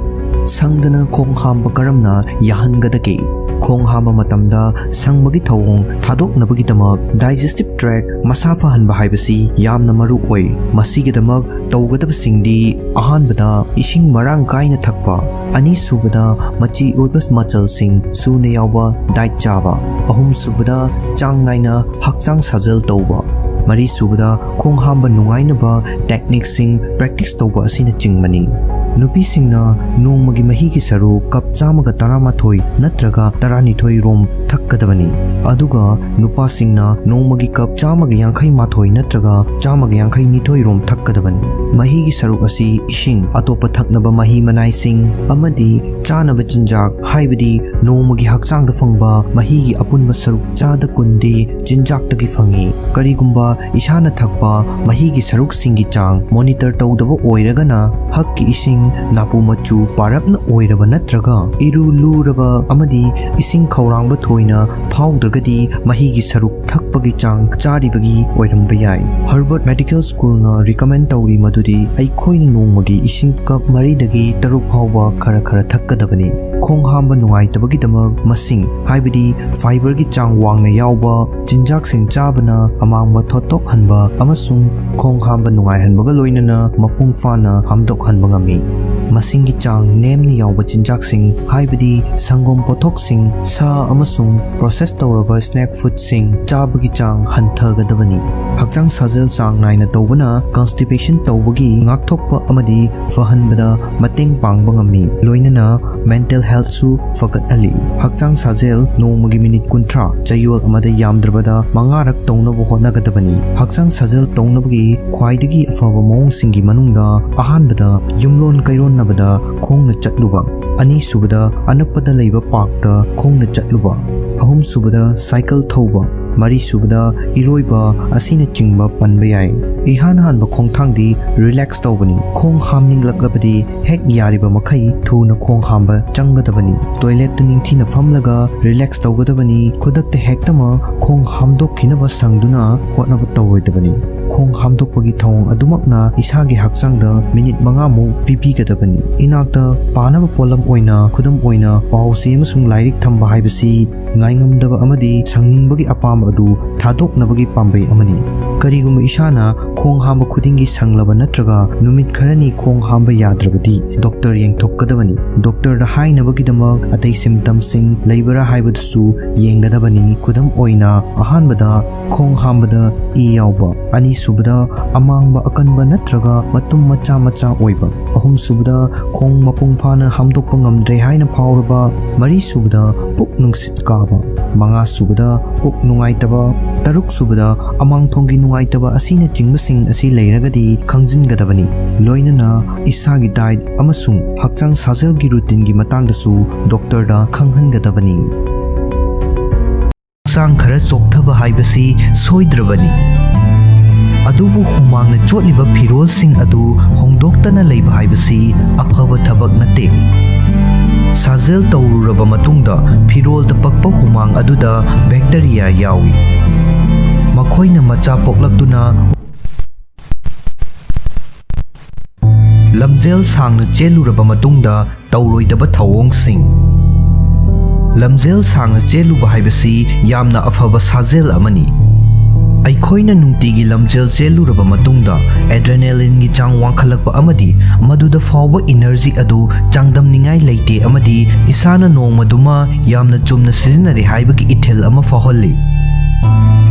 ꯁꯪꯗꯅ ꯈꯣꯡ ꯍꯥꯝꯕ ꯀꯔꯝꯅ ꯌꯥꯍꯟꯒꯗꯒꯦ? ꯈꯣꯡ ꯍꯥꯝꯕ ꯃꯇꯝꯗ ꯁꯪꯕꯒꯤ ꯊꯧꯑꯣꯡ ꯊꯥꯗꯣꯛꯅꯕꯒꯤꯗꯃꯛ digestive tract ꯃꯁꯥ ꯐꯍꯟꯕ ꯍꯥꯏꯕꯁꯤ ꯌꯥꯝꯅ ꯃꯔꯨ ꯑꯣꯏ꯫ ꯃꯁꯤꯒꯤꯗꯃꯛ ꯇꯧꯒꯗꯕꯁꯤꯡꯗꯤ: ꯑꯍꯥꯟꯕꯗ, ꯏꯁꯤꯡ ꯃꯔꯥꯡ ꯀꯥꯏꯅ ꯊꯛꯄ꯫ ꯑꯅꯤꯁꯨꯕꯗ, ꯃꯆꯤ ꯑꯣꯏꯕ ꯃꯆꯜꯁꯤꯡ ꯁꯨꯅ ꯌꯥꯎꯕ diet ꯆꯥꯕ꯫ ꯑꯍꯨꯝꯁꯨꯕꯗ, ꯆꯥꯡ ꯅꯥꯏꯅ ꯍꯛꯆꯥꯡ ꯁꯥꯖꯦꯜ ꯇꯧꯕ꯫ ꯃꯔꯤꯁꯨꯕꯗ, ꯈꯣꯡ ꯍꯥꯝꯕ ꯅꯨꯡꯉꯥꯏꯅꯕ techniqueꯁꯤꯡ practice ꯇꯧꯕ ꯑꯁꯤꯅꯆꯤꯡꯕꯅꯤ꯫ ꯅꯨꯄꯤꯁꯤꯡꯅ ꯅꯣꯡꯃꯒꯤ ꯃꯍꯤꯒꯤ ꯁꯔꯨꯛ ꯀꯞ ꯆꯥꯝꯃꯒ ꯇꯔꯥꯃꯥꯊꯣꯏ ꯅꯠꯇ꯭ꯔꯒ ꯇꯔꯥꯅꯤꯊꯣꯏ ꯔꯣꯝ ꯊꯛꯀꯗꯕꯅꯤ, ꯑꯗꯨꯒ ꯅꯨꯄꯥꯁꯤꯡꯅ ꯅꯣꯡꯃꯒꯤ ꯀꯞ ꯆꯥꯝꯃꯒ ꯌꯥꯡꯈꯩ ꯃꯥꯊꯣꯏ ꯅꯠꯇ꯭ꯔꯒ ꯆꯥꯝꯃꯒ ꯌꯥꯡꯈꯩ ꯅꯤꯊꯣꯏ ꯔꯣꯝ ꯊꯛꯀꯗꯕꯅꯤ꯫ ꯃꯍꯤꯒꯤ ꯁꯔꯨꯛ ꯑꯁꯤ ꯏꯁꯤꯡ, ꯑꯇꯣꯞꯄ ꯊꯛꯅꯕ ꯃꯍꯤ ꯃꯅꯥꯏꯁꯤꯡ ꯑꯃꯗꯤ ꯆꯥꯅꯕ ꯆꯤꯟꯖꯥꯛ, ꯍꯥꯏꯕꯗꯤ ꯅꯣꯡꯃꯒꯤ ꯍꯛꯆꯥꯡꯗ ꯐꯪꯕ ꯃꯍꯤꯒꯤ ꯑꯄꯨꯟꯕ ꯁꯔꯨꯛ ꯆꯥꯗ ꯀꯨꯟꯗꯤ ꯆꯤꯟꯖꯥꯛꯇꯒꯤ ꯐꯪꯏ꯫ ꯀꯔꯤꯒꯨꯝꯕ ꯏꯁꯥꯅ ꯊꯛꯄ ꯃꯍꯤꯒꯤ ꯁꯔꯨꯛꯁꯤꯡꯒꯤ ꯆꯥꯡ monitor ꯇꯧꯗꯕ ꯑꯣꯏꯔꯒꯅ, ꯍꯛꯀꯤ ꯏꯁꯤꯡ ꯅꯥꯄꯨ ꯃꯆꯨ ꯄꯥꯔꯞꯅ ꯑꯣꯏꯔꯕ ꯅꯠꯇ꯭ꯔꯒ ꯏꯔꯨ ꯂꯨꯔꯕ ꯑꯃꯗꯤ ꯏꯁꯤꯡ ꯈꯧꯔꯥꯡꯕ ꯊꯣꯏꯅ ꯐꯥꯎꯗ꯭ꯔꯒꯗꯤ, ꯃꯍꯤꯒꯤ ꯁꯔꯨꯛ ꯊꯛꯄꯒꯤ ꯆꯥꯡ ꯆꯥꯔꯤꯕꯒꯤ ꯑꯣꯏꯔꯝꯕ ꯌꯥꯏ꯫ Harvard Medical Schoolꯅ recommend ꯇꯧꯔꯤ ꯃꯗꯨꯗꯤ ꯑꯩꯈꯣꯏꯅ ꯅꯣꯡꯃꯒꯤ ꯏꯁꯤꯡ ꯀꯞ ꯃꯔꯤꯗꯒꯤ ꯇꯔꯨꯛ ꯐꯥꯎꯕ ꯈꯔ ꯈꯔ ꯊꯛꯀꯗꯕꯅꯤ꯫ ꯈꯣꯡ ꯍꯥꯝꯕ ꯅꯨꯡꯉꯥꯏꯇꯕꯒꯤꯗꯃꯛ ꯃꯁꯤꯡ, ꯍꯥꯏꯕꯗꯤ fiberꯒꯤ ꯆꯥꯡ ꯋꯥꯡꯅ ꯌꯥꯎꯕ ꯆꯤꯟꯖꯥꯛꯁꯤꯡ ꯆꯥꯕꯅ ꯑꯃꯥꯡꯕ ꯊꯣꯠꯇꯣꯛꯍꯟꯕ ꯑꯃꯁꯨꯡ ꯈꯣꯡ ꯍꯥꯝꯕ ꯅꯨꯡꯉꯥꯏꯍꯟꯕꯒ ꯂꯣꯏꯅꯅ ꯃꯄꯨꯡ ꯐꯥꯅ ꯍꯥꯝꯗꯣꯛꯍꯟꯕ ꯉꯝꯃꯤ꯫ ꯃꯁꯤꯡꯒꯤ ꯆꯥꯡ ꯅꯦꯝꯅ ꯌꯥꯎꯕ ꯆꯤꯟꯖꯥꯛꯁꯤꯡ, ꯍꯥꯏꯕꯗꯤ ꯁꯪꯒꯣꯝ ꯄꯣꯠꯊꯣꯛꯁꯤꯡ, ꯁꯥ ꯑꯃꯁꯨꯡ process ꯇꯧꯔꯕ snack foodꯁꯤꯡ ꯆꯥꯕꯒꯤ ꯆꯥꯡ ꯍꯟꯊꯒꯗꯕꯅꯤ꯫ ꯍꯛꯆꯥꯡ ꯁꯥꯖꯦꯜ ꯆꯥꯡ ꯅꯥꯏꯅ ꯇꯧꯕꯅ constipation ꯇꯧꯕꯒꯤ ꯉꯥꯛꯊꯣꯛꯄ ꯑꯃꯗꯤ ꯐꯍꯟꯕꯗ ꯃꯇꯦꯡ ꯄꯥꯡꯕ ꯉꯝꯃꯤ, ꯂꯣꯏꯅꯅ mental healthꯁꯨ ꯐꯒꯠꯍꯜꯂꯤ꯫ ꯍꯛꯆꯥꯡ ꯁꯥꯖꯦꯜ ꯅꯣꯡꯃꯒꯤ ꯃꯤꯅꯤꯠ ꯀꯨꯟꯊ꯭ꯔꯥ, ꯆꯌꯣꯜ ꯑꯃꯗ ꯌꯥꯝꯗ꯭ꯔꯕꯗ ꯃꯉꯥꯔꯛ ꯇꯧꯅꯕ ꯍꯣꯠꯅꯒꯗꯕꯅꯤ꯫ ꯍꯛꯆꯥꯡ ꯁꯥꯖꯦꯜ ꯇꯧꯅꯕꯒꯤ ꯈ꯭ꯋꯥꯏꯗꯒꯤ ꯑꯐꯕ ꯃꯑꯣꯡꯁꯤꯡꯒꯤ ꯃꯅꯨꯡꯗ ꯑꯍꯥꯟꯕꯗ ꯌꯨꯝꯂꯣꯟ ꯀꯩꯔꯣꯟꯅꯕꯗ ꯈꯣꯡꯅ ꯆꯠꯂꯨꯕ, ꯑꯅꯤꯁꯨꯕꯗ ꯑꯅꯛꯄꯗ ꯂꯩꯕ parkꯇ ꯈꯣꯡꯅ ꯆꯠꯂꯨꯕ, ꯑꯍꯨꯝꯁꯨꯕꯗ cycle ꯊꯧꯕ, ꯃꯔꯤꯁꯨꯕꯗ ꯏꯔꯣꯏꯕ ꯑꯁꯤꯅꯆꯤꯡꯕ ꯄꯟꯕ ꯌꯥꯏ꯫ ꯏꯍꯥꯟ ꯍꯥꯟꯕ ꯈꯣꯡꯊꯥꯡꯗꯤ relax ꯇꯧꯕꯅꯤ꯫ ꯈꯣꯡ ꯍꯥꯝꯅꯤꯡꯂꯛꯂꯕꯗꯤ ꯍꯦꯛ ꯌꯥꯔꯤꯕ ꯃꯈꯩ ꯊꯨꯅ ꯈꯣꯡ ꯍꯥꯝꯕ ꯆꯪꯒꯗꯕꯅꯤ꯫ Toiletꯇ ꯅꯤꯡꯊꯤꯅ ꯐꯝꯂꯒ relax ꯇꯧꯒꯗꯕꯅꯤ꯫ ꯈꯨꯗꯛꯇ ꯍꯦꯛꯇꯃꯛ ꯈꯣꯡ ꯍꯥꯝꯗꯣꯛꯈꯤꯅꯕ ꯁꯪꯗꯨꯅ ꯍꯣꯠꯅꯕ ꯇꯧꯔꯣꯏꯗꯕꯅꯤ꯫ ꯈꯣꯡ ꯍꯥꯝꯗꯣꯛꯄꯒꯤ ꯊꯧꯑꯣꯡ ꯑꯗꯨꯃꯛꯅ ꯏꯁꯥꯒꯤ ꯍꯛꯆꯥꯡꯗ ꯃꯤꯅꯤꯠ ꯃꯉꯥꯃꯨꯛ ꯄꯤꯕꯤꯒꯗꯕꯅꯤ꯫ ꯏꯅꯥꯛꯇ ꯄꯥꯅꯕ ꯄꯣꯠꯂꯝ ꯑꯣꯏꯅ, ꯈꯨꯗꯝ ꯑꯣꯏꯅ, ꯄꯥꯎ ꯆꯦ ꯑꯃꯁꯨꯡ ꯂꯥꯏꯔꯤꯛ ꯊꯝꯕ ꯍꯥꯏꯕꯁꯤ ꯉꯥꯏꯉꯝꯗꯕ ꯑꯃꯗꯤ ꯁꯪꯅꯤꯡꯕꯒꯤ ꯑꯄꯥꯝꯕ ꯑꯗꯨ ꯊꯥꯗꯣꯛꯅꯕꯒꯤ ꯄꯥꯝꯕꯩ ꯑꯃꯅꯤ꯫ ꯀꯔꯤꯒꯨꯝꯕ ꯏꯁꯥꯅ ꯈꯣꯡ ꯍꯥꯝꯕ ꯈꯨꯗꯤꯡꯒꯤ ꯁꯪꯂꯕ ꯅꯠꯇ꯭ꯔꯒ ꯅꯨꯃꯤꯠ ꯈꯔꯅꯤ ꯈꯣꯡ ꯍꯥꯝꯕ ꯌꯥꯗ꯭ꯔꯕꯗꯤ, ꯗꯣꯛꯇꯔ ꯌꯦꯡꯊꯣꯛꯀꯗꯕꯅꯤ꯫ ꯗꯣꯛꯇꯔꯗ ꯍꯥꯏꯅꯕꯒꯤꯗꯃꯛ ꯑꯇꯩ ꯁꯤꯝꯇꯝꯁꯤꯡ ꯂꯩꯕ꯭ꯔꯥ ꯍꯥꯏꯕꯗꯨꯁꯨ ꯌꯦꯡꯒꯗꯕꯅꯤ꯫ ꯈꯨꯗꯝ ꯑꯣꯏꯅ, ꯑꯍꯥꯟꯕꯗ ꯈꯣꯡ ꯍꯥꯝꯕꯗ ꯏ ꯌꯥꯎꯕ, ꯑꯅꯤꯁꯨꯕꯗ ꯑꯃꯥꯡꯕ ꯑꯀꯟꯕ ꯅꯠꯇ꯭ꯔꯒ ꯃꯇꯨꯝ ꯃꯆꯥ ꯃꯆꯥ ꯑꯣꯏꯕ, ꯑꯍꯨꯝꯁꯨꯕꯗ ꯈꯣꯡ ꯃꯄꯨꯡ ꯐꯥꯅ ꯍꯥꯝꯗꯣꯛꯄ ꯉꯝꯗ꯭ꯔꯦ ꯍꯥꯏꯅ ꯐꯥꯎꯔꯕ, ꯃꯔꯤꯁꯨꯕꯗ ꯄꯨꯛ ꯅꯨꯡꯁꯤꯠ ꯀꯥꯕ, ꯃꯉꯥꯁꯨꯕꯗ ꯄꯨꯛ ꯅꯨꯡꯉꯥꯏꯇꯕ, ꯇꯔꯨꯛꯁꯨꯕꯗ ꯑꯃꯥꯡꯊꯣꯡꯒꯤ ꯅꯨꯡꯉꯥꯏꯇꯕ ꯑꯁꯤꯅꯆꯤꯡꯕꯁꯤꯡ ꯑꯁꯤ ꯂꯩꯔꯒꯗꯤ ꯈꯪꯖꯤꯟꯒꯗꯕꯅꯤ꯫ ꯂꯣꯏꯅꯅ ꯏꯁꯥꯒꯤ ꯗꯥꯏꯠ ꯑꯃꯁꯨꯡ ꯍꯛꯆꯥꯡ ꯁꯥꯖꯦꯜꯒꯤ ꯔꯨꯇꯤꯟꯒꯤ ꯃꯇꯥꯡꯗꯁꯨ ꯗꯣꯛꯇꯔꯗ ꯈꯪꯍꯟꯒꯗꯕꯅꯤ꯫ ꯍꯛꯆꯥꯡ ꯈꯔ ꯆꯣꯛꯊꯕ ꯍꯥꯏꯕꯁꯤ ꯁꯣꯏꯗ꯭ꯔꯕꯅꯤ, ꯑꯗꯨꯕꯨ ꯍꯨꯃꯥꯡꯅ ꯆꯣꯠꯂꯤꯕ ꯐꯤꯔꯣꯜꯁꯤꯡ ꯑꯗꯨ ꯍꯣꯡꯗꯣꯛꯇꯅ ꯂꯩꯕ ꯍꯥꯏꯕꯁꯤ ꯑꯐꯕ ꯊꯕꯛ ꯅꯠꯇꯦ꯫ ꯁꯥꯖꯦꯜ ꯇꯧꯔꯨꯔꯕ ꯃꯇꯨꯡꯗ ꯐꯤꯔꯣꯜꯗ ꯄꯛꯄ ꯍꯨꯃꯥꯡ ꯑꯗꯨꯗ ꯕꯦꯛꯇꯔꯤꯌꯥ ꯌꯥꯎꯏ꯫ ꯃꯈꯣꯏꯅ ꯃꯆꯥ ꯄꯣꯛꯂꯛꯇꯨꯅ ꯂꯝꯖꯦꯜ ꯁꯥꯡꯅ ꯆꯦꯜꯂꯨꯔꯕ ꯃꯇꯨꯡꯗ ꯇꯧꯔꯣꯏꯗꯕ ꯊꯧꯑꯣꯡꯁꯤꯡ꯫ ꯂꯝꯖꯦꯜ ꯁꯥꯡꯅ ꯆꯦꯜꯂꯨꯕ ꯍꯥꯏꯕꯁꯤ ꯌꯥꯝꯅ ꯑꯐꯕ ꯁꯥꯖꯦꯜ ꯑꯃꯅꯤ꯫ ꯑꯩꯈꯣꯏꯅ ꯅꯨꯡꯇꯤꯒꯤ ꯂꯝꯖꯦꯜ ꯆꯦꯜꯂꯨꯔꯕ ꯃꯇꯨꯡꯗ ꯑꯦꯗ꯭ꯔꯦꯅꯦꯂꯤꯟꯒꯤ ꯆꯥꯡ ꯋꯥꯡꯈꯠꯂꯛꯄ ꯑꯃꯗꯤ ꯃꯗꯨꯗ ꯐꯥꯎꯕ ꯏꯅꯔꯖꯤ ꯑꯗꯨ ꯆꯥꯡꯗꯝꯅꯤꯡꯉꯥꯏ ꯂꯩꯇꯦ ꯑꯃꯗꯤ ꯏꯁꯥꯅ ꯅꯣꯡꯃꯗꯨꯃ ꯌꯥꯝꯅ ꯆꯨꯝꯅ ꯁꯤꯖꯤꯟꯅꯔꯦ ꯍꯥꯏꯕꯒꯤ ꯏꯊꯤꯜ ꯑꯃ ꯐꯥꯎꯍꯜꯂꯤ꯫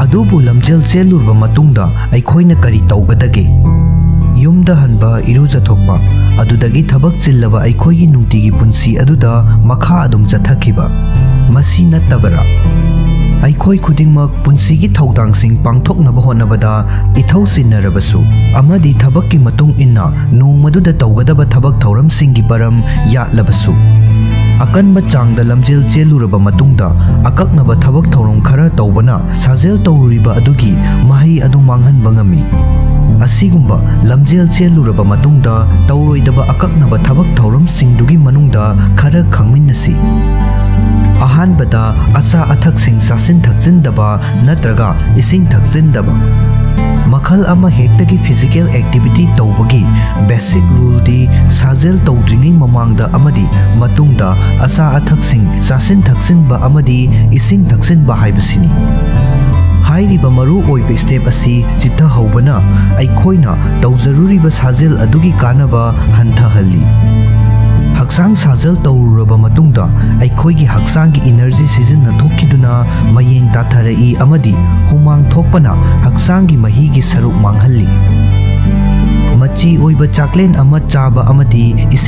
ꯑꯗꯨꯕꯨ ꯂꯝꯖꯦꯜ ꯆꯦꯜꯂꯨꯔꯕ ꯃꯇꯨꯡꯗ ꯑꯩꯈꯣꯏꯅ ꯀꯔꯤ ꯇꯧꯒꯗꯒꯦ? ꯌꯨꯝꯗ ꯍꯟꯕ, ꯏꯔꯨꯖꯊꯣꯛꯄ, ꯑꯗꯨꯗꯒꯤ ꯊꯕꯛ ꯆꯤꯜꯂꯕ ꯑꯩꯈꯣꯏꯒꯤ ꯅꯨꯡꯇꯤꯒꯤ ꯄꯨꯟꯁꯤ ꯑꯗꯨꯗ ꯃꯈꯥ ꯑꯗꯨꯝ ꯆꯠꯊꯈꯤꯕ꯫ ꯃꯁꯤ ꯅꯠꯇꯕꯔꯥ? ꯑꯩꯈꯣꯏ ꯈꯨꯗꯤꯡꯃꯛ ꯄꯨꯟꯁꯤꯒꯤ ꯊꯧꯗꯥꯡꯁꯤꯡ ꯄꯥꯡꯊꯣꯛꯅꯕ ꯍꯣꯠꯅꯕꯗ ꯏꯊꯧ ꯆꯤꯟꯅꯔꯕꯁꯨ ꯑꯃꯗꯤ ꯊꯕꯛꯀꯤ ꯃꯇꯨꯡ ꯏꯟꯅ ꯅꯣꯡꯃꯗꯨꯗ ꯇꯧꯒꯗꯕ ꯊꯕꯛ ꯊꯧꯔꯝꯁꯤꯡꯒꯤ ꯃꯔꯝ ꯌꯥꯠꯂꯕꯁꯨ, ꯑꯀꯟꯕ ꯆꯥꯡꯗ ꯂꯝꯖꯦꯜ ꯆꯦꯜꯂꯨꯔꯕ ꯃꯇꯨꯡꯗ ꯑꯀꯛꯅꯕ ꯊꯕꯛ ꯊꯧꯔꯝ ꯈꯔ ꯇꯧꯕꯅ ꯁꯥꯖꯦꯜ ꯇꯧꯔꯨꯔꯤꯕ ꯑꯗꯨꯒꯤ ꯃꯍꯩ ꯑꯗꯨ ꯃꯥꯡꯍꯟꯕ ꯉꯝꯃꯤ꯫ ꯑꯁꯤꯒꯨꯝꯕ ꯂꯝꯖꯦꯜ ꯆꯦꯜꯂꯨꯔꯕ ꯃꯇꯨꯡꯗ ꯇꯧꯔꯣꯏꯗꯕ ꯑꯀꯛꯅꯕ ꯊꯕꯛ ꯊꯧꯔꯝꯁꯤꯡꯗꯨꯒꯤ ꯃꯅꯨꯡꯗ ꯈꯔ ꯈꯪꯃꯤꯟꯅꯁꯤ꯫ ꯑꯍꯥꯟꯕꯗ, ꯑꯆꯥ ꯑꯊꯛꯁꯤꯡ ꯆꯥꯁꯤꯟ ꯊꯛꯆꯤꯟꯗꯕ ꯅꯠꯇ꯭ꯔꯒ ꯏꯁꯤꯡ ꯊꯛꯆꯤꯟꯗꯕ꯫ ꯃꯈꯜ ꯑꯃꯍꯦꯛꯇꯒꯤ physical activity ꯇꯧꯕꯒꯤ basic ruleꯗꯤ ꯁꯥꯖꯦꯜ ꯇꯧꯗ꯭ꯔꯤꯉꯩ ꯃꯃꯥꯡꯗ ꯑꯃꯗꯤ ꯃꯇꯨꯡꯗ ꯑꯆꯥ ꯑꯊꯛꯁꯤꯡ ꯆꯥꯁꯤꯟ ꯊꯛꯆꯤꯟꯕ ꯑꯃꯗꯤ ꯏꯁꯤꯡ ꯊꯛꯆꯤꯟꯕ ꯍꯥꯏꯕꯁꯤꯅꯤ꯫ ꯍꯥꯏꯔꯤꯕ ꯃꯔꯨ ꯑꯣꯏꯕ step ꯑꯁꯤ ꯆꯤꯠꯊꯍꯧꯕꯅ ꯑꯩꯈꯣꯏꯅ ꯇꯧꯖꯔꯨꯔꯤꯕ ꯁꯥꯖꯦꯜ ꯑꯗꯨꯒꯤ ꯀꯥꯟꯅꯕ ꯍꯟꯊꯍꯜꯂꯤ꯫ ꯍꯛꯆꯥꯡ ꯁꯥꯖꯦꯜ ꯇꯧꯔꯨꯔꯕ ꯃꯇꯨꯡꯗ ꯑꯩꯈꯣꯏꯒꯤ ꯍꯛꯆꯥꯡꯒꯤ energy ꯁꯤꯖꯤꯟꯅꯊꯣꯛꯈꯤꯗꯨꯅ ꯃꯌꯦꯡ ꯇꯥꯊꯔꯛꯏ ꯑꯃꯗꯤ ꯍꯨꯃꯥꯡ ꯊꯣꯛꯄꯅ ꯍꯛꯆꯥꯡꯒꯤ ꯃꯍꯤꯒꯤ ꯁꯔꯨꯛ ꯃꯥꯡꯍꯜꯂꯤ꯫ ꯃꯆꯤ ꯑꯣꯏꯕ ꯆꯥꯛꯂꯦꯟ ꯑꯃ ꯆꯥꯕ ꯑꯃꯗꯤ ꯏꯁꯤꯡ